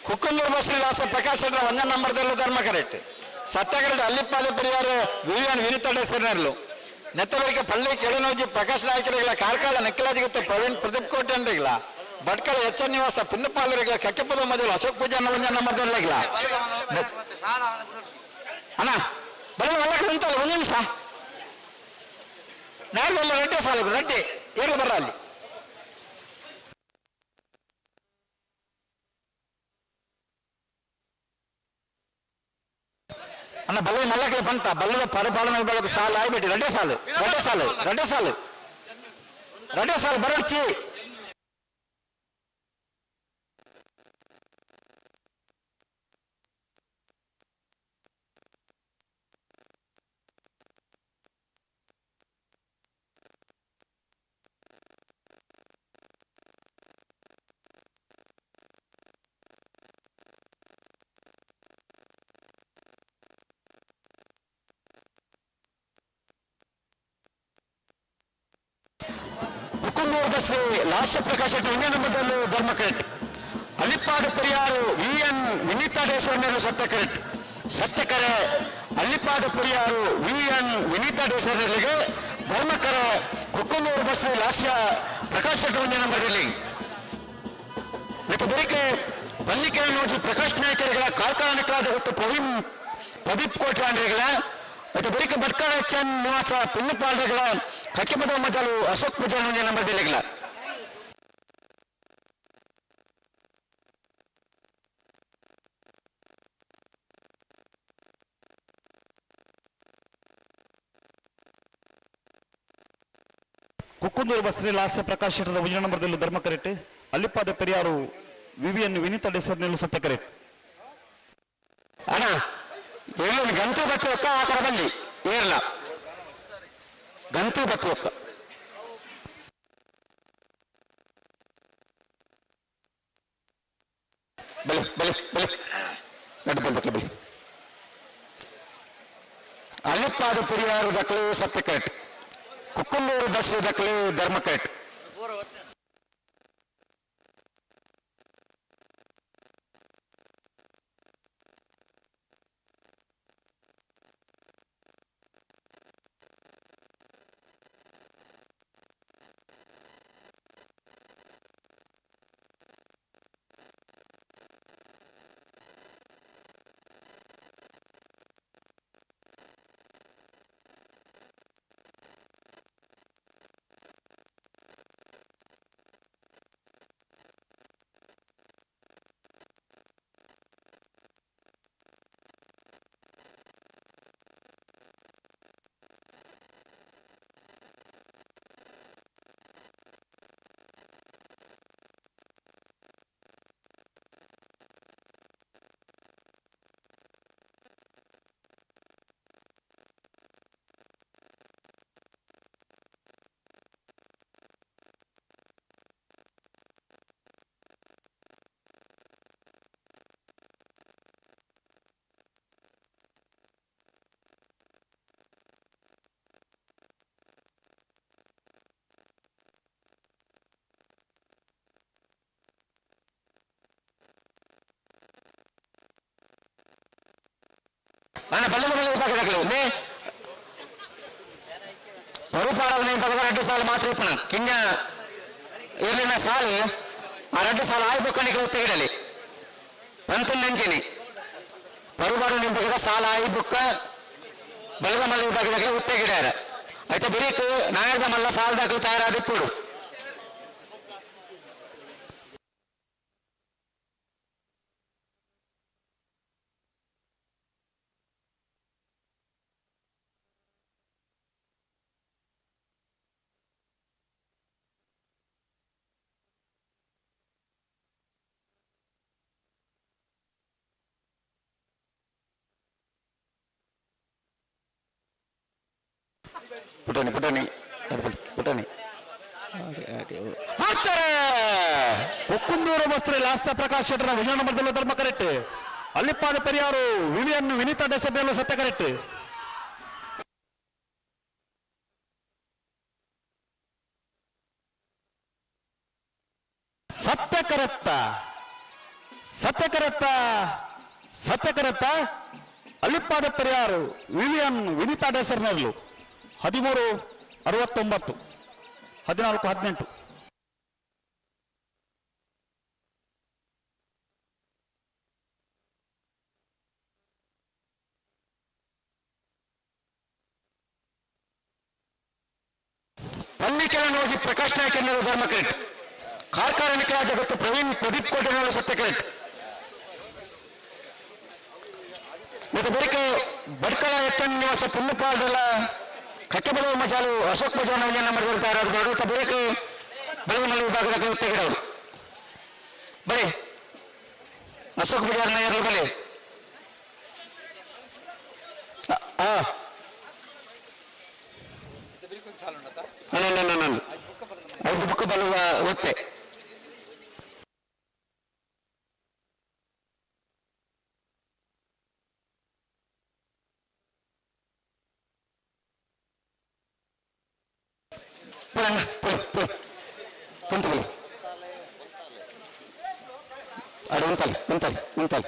ಕುಕ್ಕಂದೂರು ಬಸ್ರಿ ಲಾಸ ಪ್ರಕಾಶ್ ಶೆಟ್ಟರ್ ಒಂದನೇ ನಂಬರ್ದಲ್ಲೂ ಧರ್ಮ ಕರೆಕ್ಟ್ ಸತ್ಯಕರೆಕ್ಟ್ ಅಲ್ಲಿಪ್ಪಾದ ಪರಿಹಾರ ವಿವಿಯನ್ ವಿನಿತಾ ಡೇಸರ್ನರ್ಲು ನೆತ್ತಬಳಿಕೆ ಪಳ್ಳಿ ಕೆಳನೋಜಿ ಪ್ರಕಾಶ್ ನಾಯಕರಿಗಳ ಕಾರ್ಕಳ ನೆಕ್ಕಲಾಜಿಗುತ್ತ ಪ್ರವೀಣ್ ಪ್ರದೀಪ್ ಕೋಟೆನ್ರಿಗಳ ಭಟ್ಕಳ ಎಚ್ ಎನ್ ನಿವಾಸ ಪಿನ್ನಪಾಲರಿಗಳ ಕಕ್ಕೆಪದ ಮೊದಲು ಅಶೋಕ್ ಪೂಜಾ ಒಂದನೇ ನಂಬರ್ದಲ್ಲಿಗಳ ಅಣ್ಣ ಬರೀ ಒಳಗೆ ಉಂಟಲ್ಲ ಒಂದು ನಿಮಿಷ ನಾಳೆ ಎಲ್ಲ ರಡ್ಡೆ ಸಾಲ ರಡ್ಡೆ ಏಳು ಬರ್ರ ಅಲ್ಲಿ ಅಣ್ಣ ಬಲ್ಲ ಮಲ್ಲಕ್ಕೆ ಬಂತ ಬಲ್ಲದ ಪರಪಾಲನ ವಿಭಾಗದ ಸಾಲು ಆಯ್ಬಿಟ್ಟು ರಡ್ಡೆ ಸಾಲು ರಡ್ಡೆ ಸಾಲು ರಡ್ಡೆ ಸಾಲು ರಡ್ಡೆ ಸಾಲು ಬರಡ್ಚಿ. ಕುಕ್ಕುಂದೂರು ಶ್ರೀ ಲಾಸ್ಯ ಪ್ರಕಾಶ ಒಂದೇ ನಂಬರ್ದಲ್ಲೂ ಧರ್ಮ ಕರೆಕ್ಟ್ ಅಲ್ಲಿಪ್ಪಾಡು ಪರಿಯಾರು ವಿ ಎನ್ ವಿನೀತಾ ಡೇಸರ್ನರು ಸತ್ಯ ಕರೆಕ್ಟ್ ಸತ್ಯಕರೆ ಅಲ್ಲಿಪ್ಪಾಡು ಪರಿಯಾರು ವಿ ಎನ್ ವಿನೀತಾ ಡೇಸರ್ನರಿಗೆ ಧರ್ಮಕರೆ ಕುಕ್ಕುಂದೂರು ಬಸ್ ಲಾಸ್ಯ ಪ್ರಕಾಶ್ ಶೆಟ್ಟಿ ಒಂದೇ ನಂಬರ್ದಲ್ಲಿ ಮತ್ತು ಬಳಿಕ ಪಲ್ಲಿಕೆ ನೋಡಿ ಪ್ರಕಾಶ್ ನಾಯ್ಕರಿಗಳ ಕಾರ್ಖಾನೆಗಳಾದ ಹೊತ್ತು ಪ್ರವೀಣ್ ಪ್ರದೀಪ್ ಕೋಟ್ಲಾಂಡ್ರಿಗಳ ಮತ್ತು ಬಳಿಕ ಭಟ್ಕಳ ಎಚ್ ಎನ್ ನಿವಾಸ ಪಿನ್ನಪಾಲ್ರಿಗಳ ಕಕ್ಕಿಪದ ಮೊದಲು ಅಶೋಕ್ ಪೂಜಾರಿ ನಂಬರ್ದಲ್ಲಿಗಳ. ಕುಕ್ಕುಂದೂರು ಬಸ್ರಿ ಲಾಸ್ಯ ಪ್ರಕಾಶ್ ಶೆಟ್ಟರ ಒಂಜಿ ನಂಬರ್ದಲ್ಲಿ ಧರ್ಮ ಕರೆಟ್ ಅಲ್ಲಿಪಾದ ಪೆರಿಯಾರು ವಿವಿಎನ್ ವಿನೀತ ಡೆಸರ್ನೆಲ್ಲು ಸತ್ಯ ಕರೆಟ್. ಅಣ್ಣ ಏಳು ಗಂಟೆ ಬತ್ತೊಕ್ಕ ಆ ಕಡೆ ಬಲ್ಲಿ ಏರ್ಲ ಗಂಟೆ ಬತ್ತೊಕ್ಕ ಬಲಿ ಬಲಿ ಬಲಿ ನಡು ಬಲ್ದಕ್ಕೆ ಬಲಿ. ಅಲ್ಲಿಪ್ಪಾದ ಪೆರಿಯಾರು ದಕ್ಕಲು ಸತ್ಯ ಕರೆಟ್, ಕುಕ್ಕುಂದೂರು ಬಸ್ ದಕ್ಕಲು ಧರ್ಮ ಕರೆಟ್. ಅಣ್ಣ ಬಲ್ಲದ ಮೇಲೆ ವಿಭಾಗದಾಗಲು ನೇ ಪರುಪಾಡವನೇ ಪದದ ರಡ್ಡು ಸಾಲು ಮಾತ್ರ ಇಪ್ಪಣ ಕಿಂಗ ಇರ್ಲಿನ ಸಾಲು ಆ ರಡ್ಡು ಸಾಲು ಆಯ್ಬೊಕ್ಕಣಿಗೆ ಒತ್ತಿಗಿಡಲಿ ಪಂತಂದಂಚಿನಿ ಪರುಪಾಡು ನಿಂಪಗದ ಸಾಲ ಆಯ್ಬುಕ್ಕ ಬಲದ ಮಲ್ಲ ವಿಭಾಗದಾಗಲಿ ಉತ್ತೆಗಿಡ್ಯಾರ ಆಯ್ತಾ ಬಿರಿಕ್ ನಾಯರ್ದ ಮಲ್ಲ ಸಾಲದಾಗಲು ತಯಾರಾದಿಪ್ಪುಡು. ಪುಟಾಣಿ ಪುಟಾಣಿ ಪುಟಾಣಿ ಮಾಡ್ತಾರೆ. ಕುಕ್ಕುಂದೂರು ಬಸ್ರಿ ಲಾಸ್ಯ ಪ್ರಕಾಶ್ ಶೆಟ್ಟರ ಒಂಜಿ ನಂಬರ್ದಲ್ಲಿ ಧರ್ಮ ಕರೆಕ್ಟ್, ಅಲ್ಲಿಪ್ಪಾದ ಪೆರಿಯಾರು ವಿವಿಎನ್ ವಿನೀತಾ ಡೆಸರ್ನೆಲ್ಲು ಸತ್ಯ ಕರೆಕ್ಟ್. ಸತ್ಯ ಕರೆಕ್ಟ ಸತ್ಯ ಕರೆಕ್ಟ ಸತ್ಯ ಕರೆಕ್ಟ ಅಲ್ಲಿಪ್ಪಾದ ಪೆರಿಯಾರು ವಿವಿಎನ್ ವಿನೀತಾ ಡೆಸರ್ನೆಲ್ಲು 13:69 14:18. ಪಲ್ಲಿಕೆಲ ನೋಜಿ ಪ್ರಕಾಶ್ ನಾಯ್ಕ ಧರ್ಮ ಕರೆಕ್ಟ್, ಕಾರ್ಕಾರ ನಿಖಿಲ ಜಗತ್ತು ಪ್ರವೀಣ್ ಪ್ರದೀಪ್ ಕೋಟೆನವರು ಸತ್ಯ ಕರೆಕ್ಟ್. ಮತ್ತೆ ಬೆರಿಕೆ ಬಡ್ಕಳ ಎತ್ತನ್ ನಿವಾಸ ಪುಣ್ಣಪಾಲ್ದಲ್ಲ ಕಟ್ಟೆಬದವ ಮಜಾಲು ಅಶೋಕ್ ಮಜಾನ ಮಾಡಿರ್ತಾರೆ ತಯಾರಾದ ಬೆರಕೆ ಬೆಳಗಿನ ವಿಭಾಗದ ತೆಗೆದವರು ಬಳಿ ಅಶೋಕ್ ಬಜಾರ್ನ ಇರಲಿ ಬಳಿ. ಐದು ಬುಕ್ಕ ಬಲುವ ಒತ್ತೆ ಕುಂತು ಬಲಿ ಅಡ ಉಂತಲ್ ಉಂತಲ್ ಉಂತಲ್.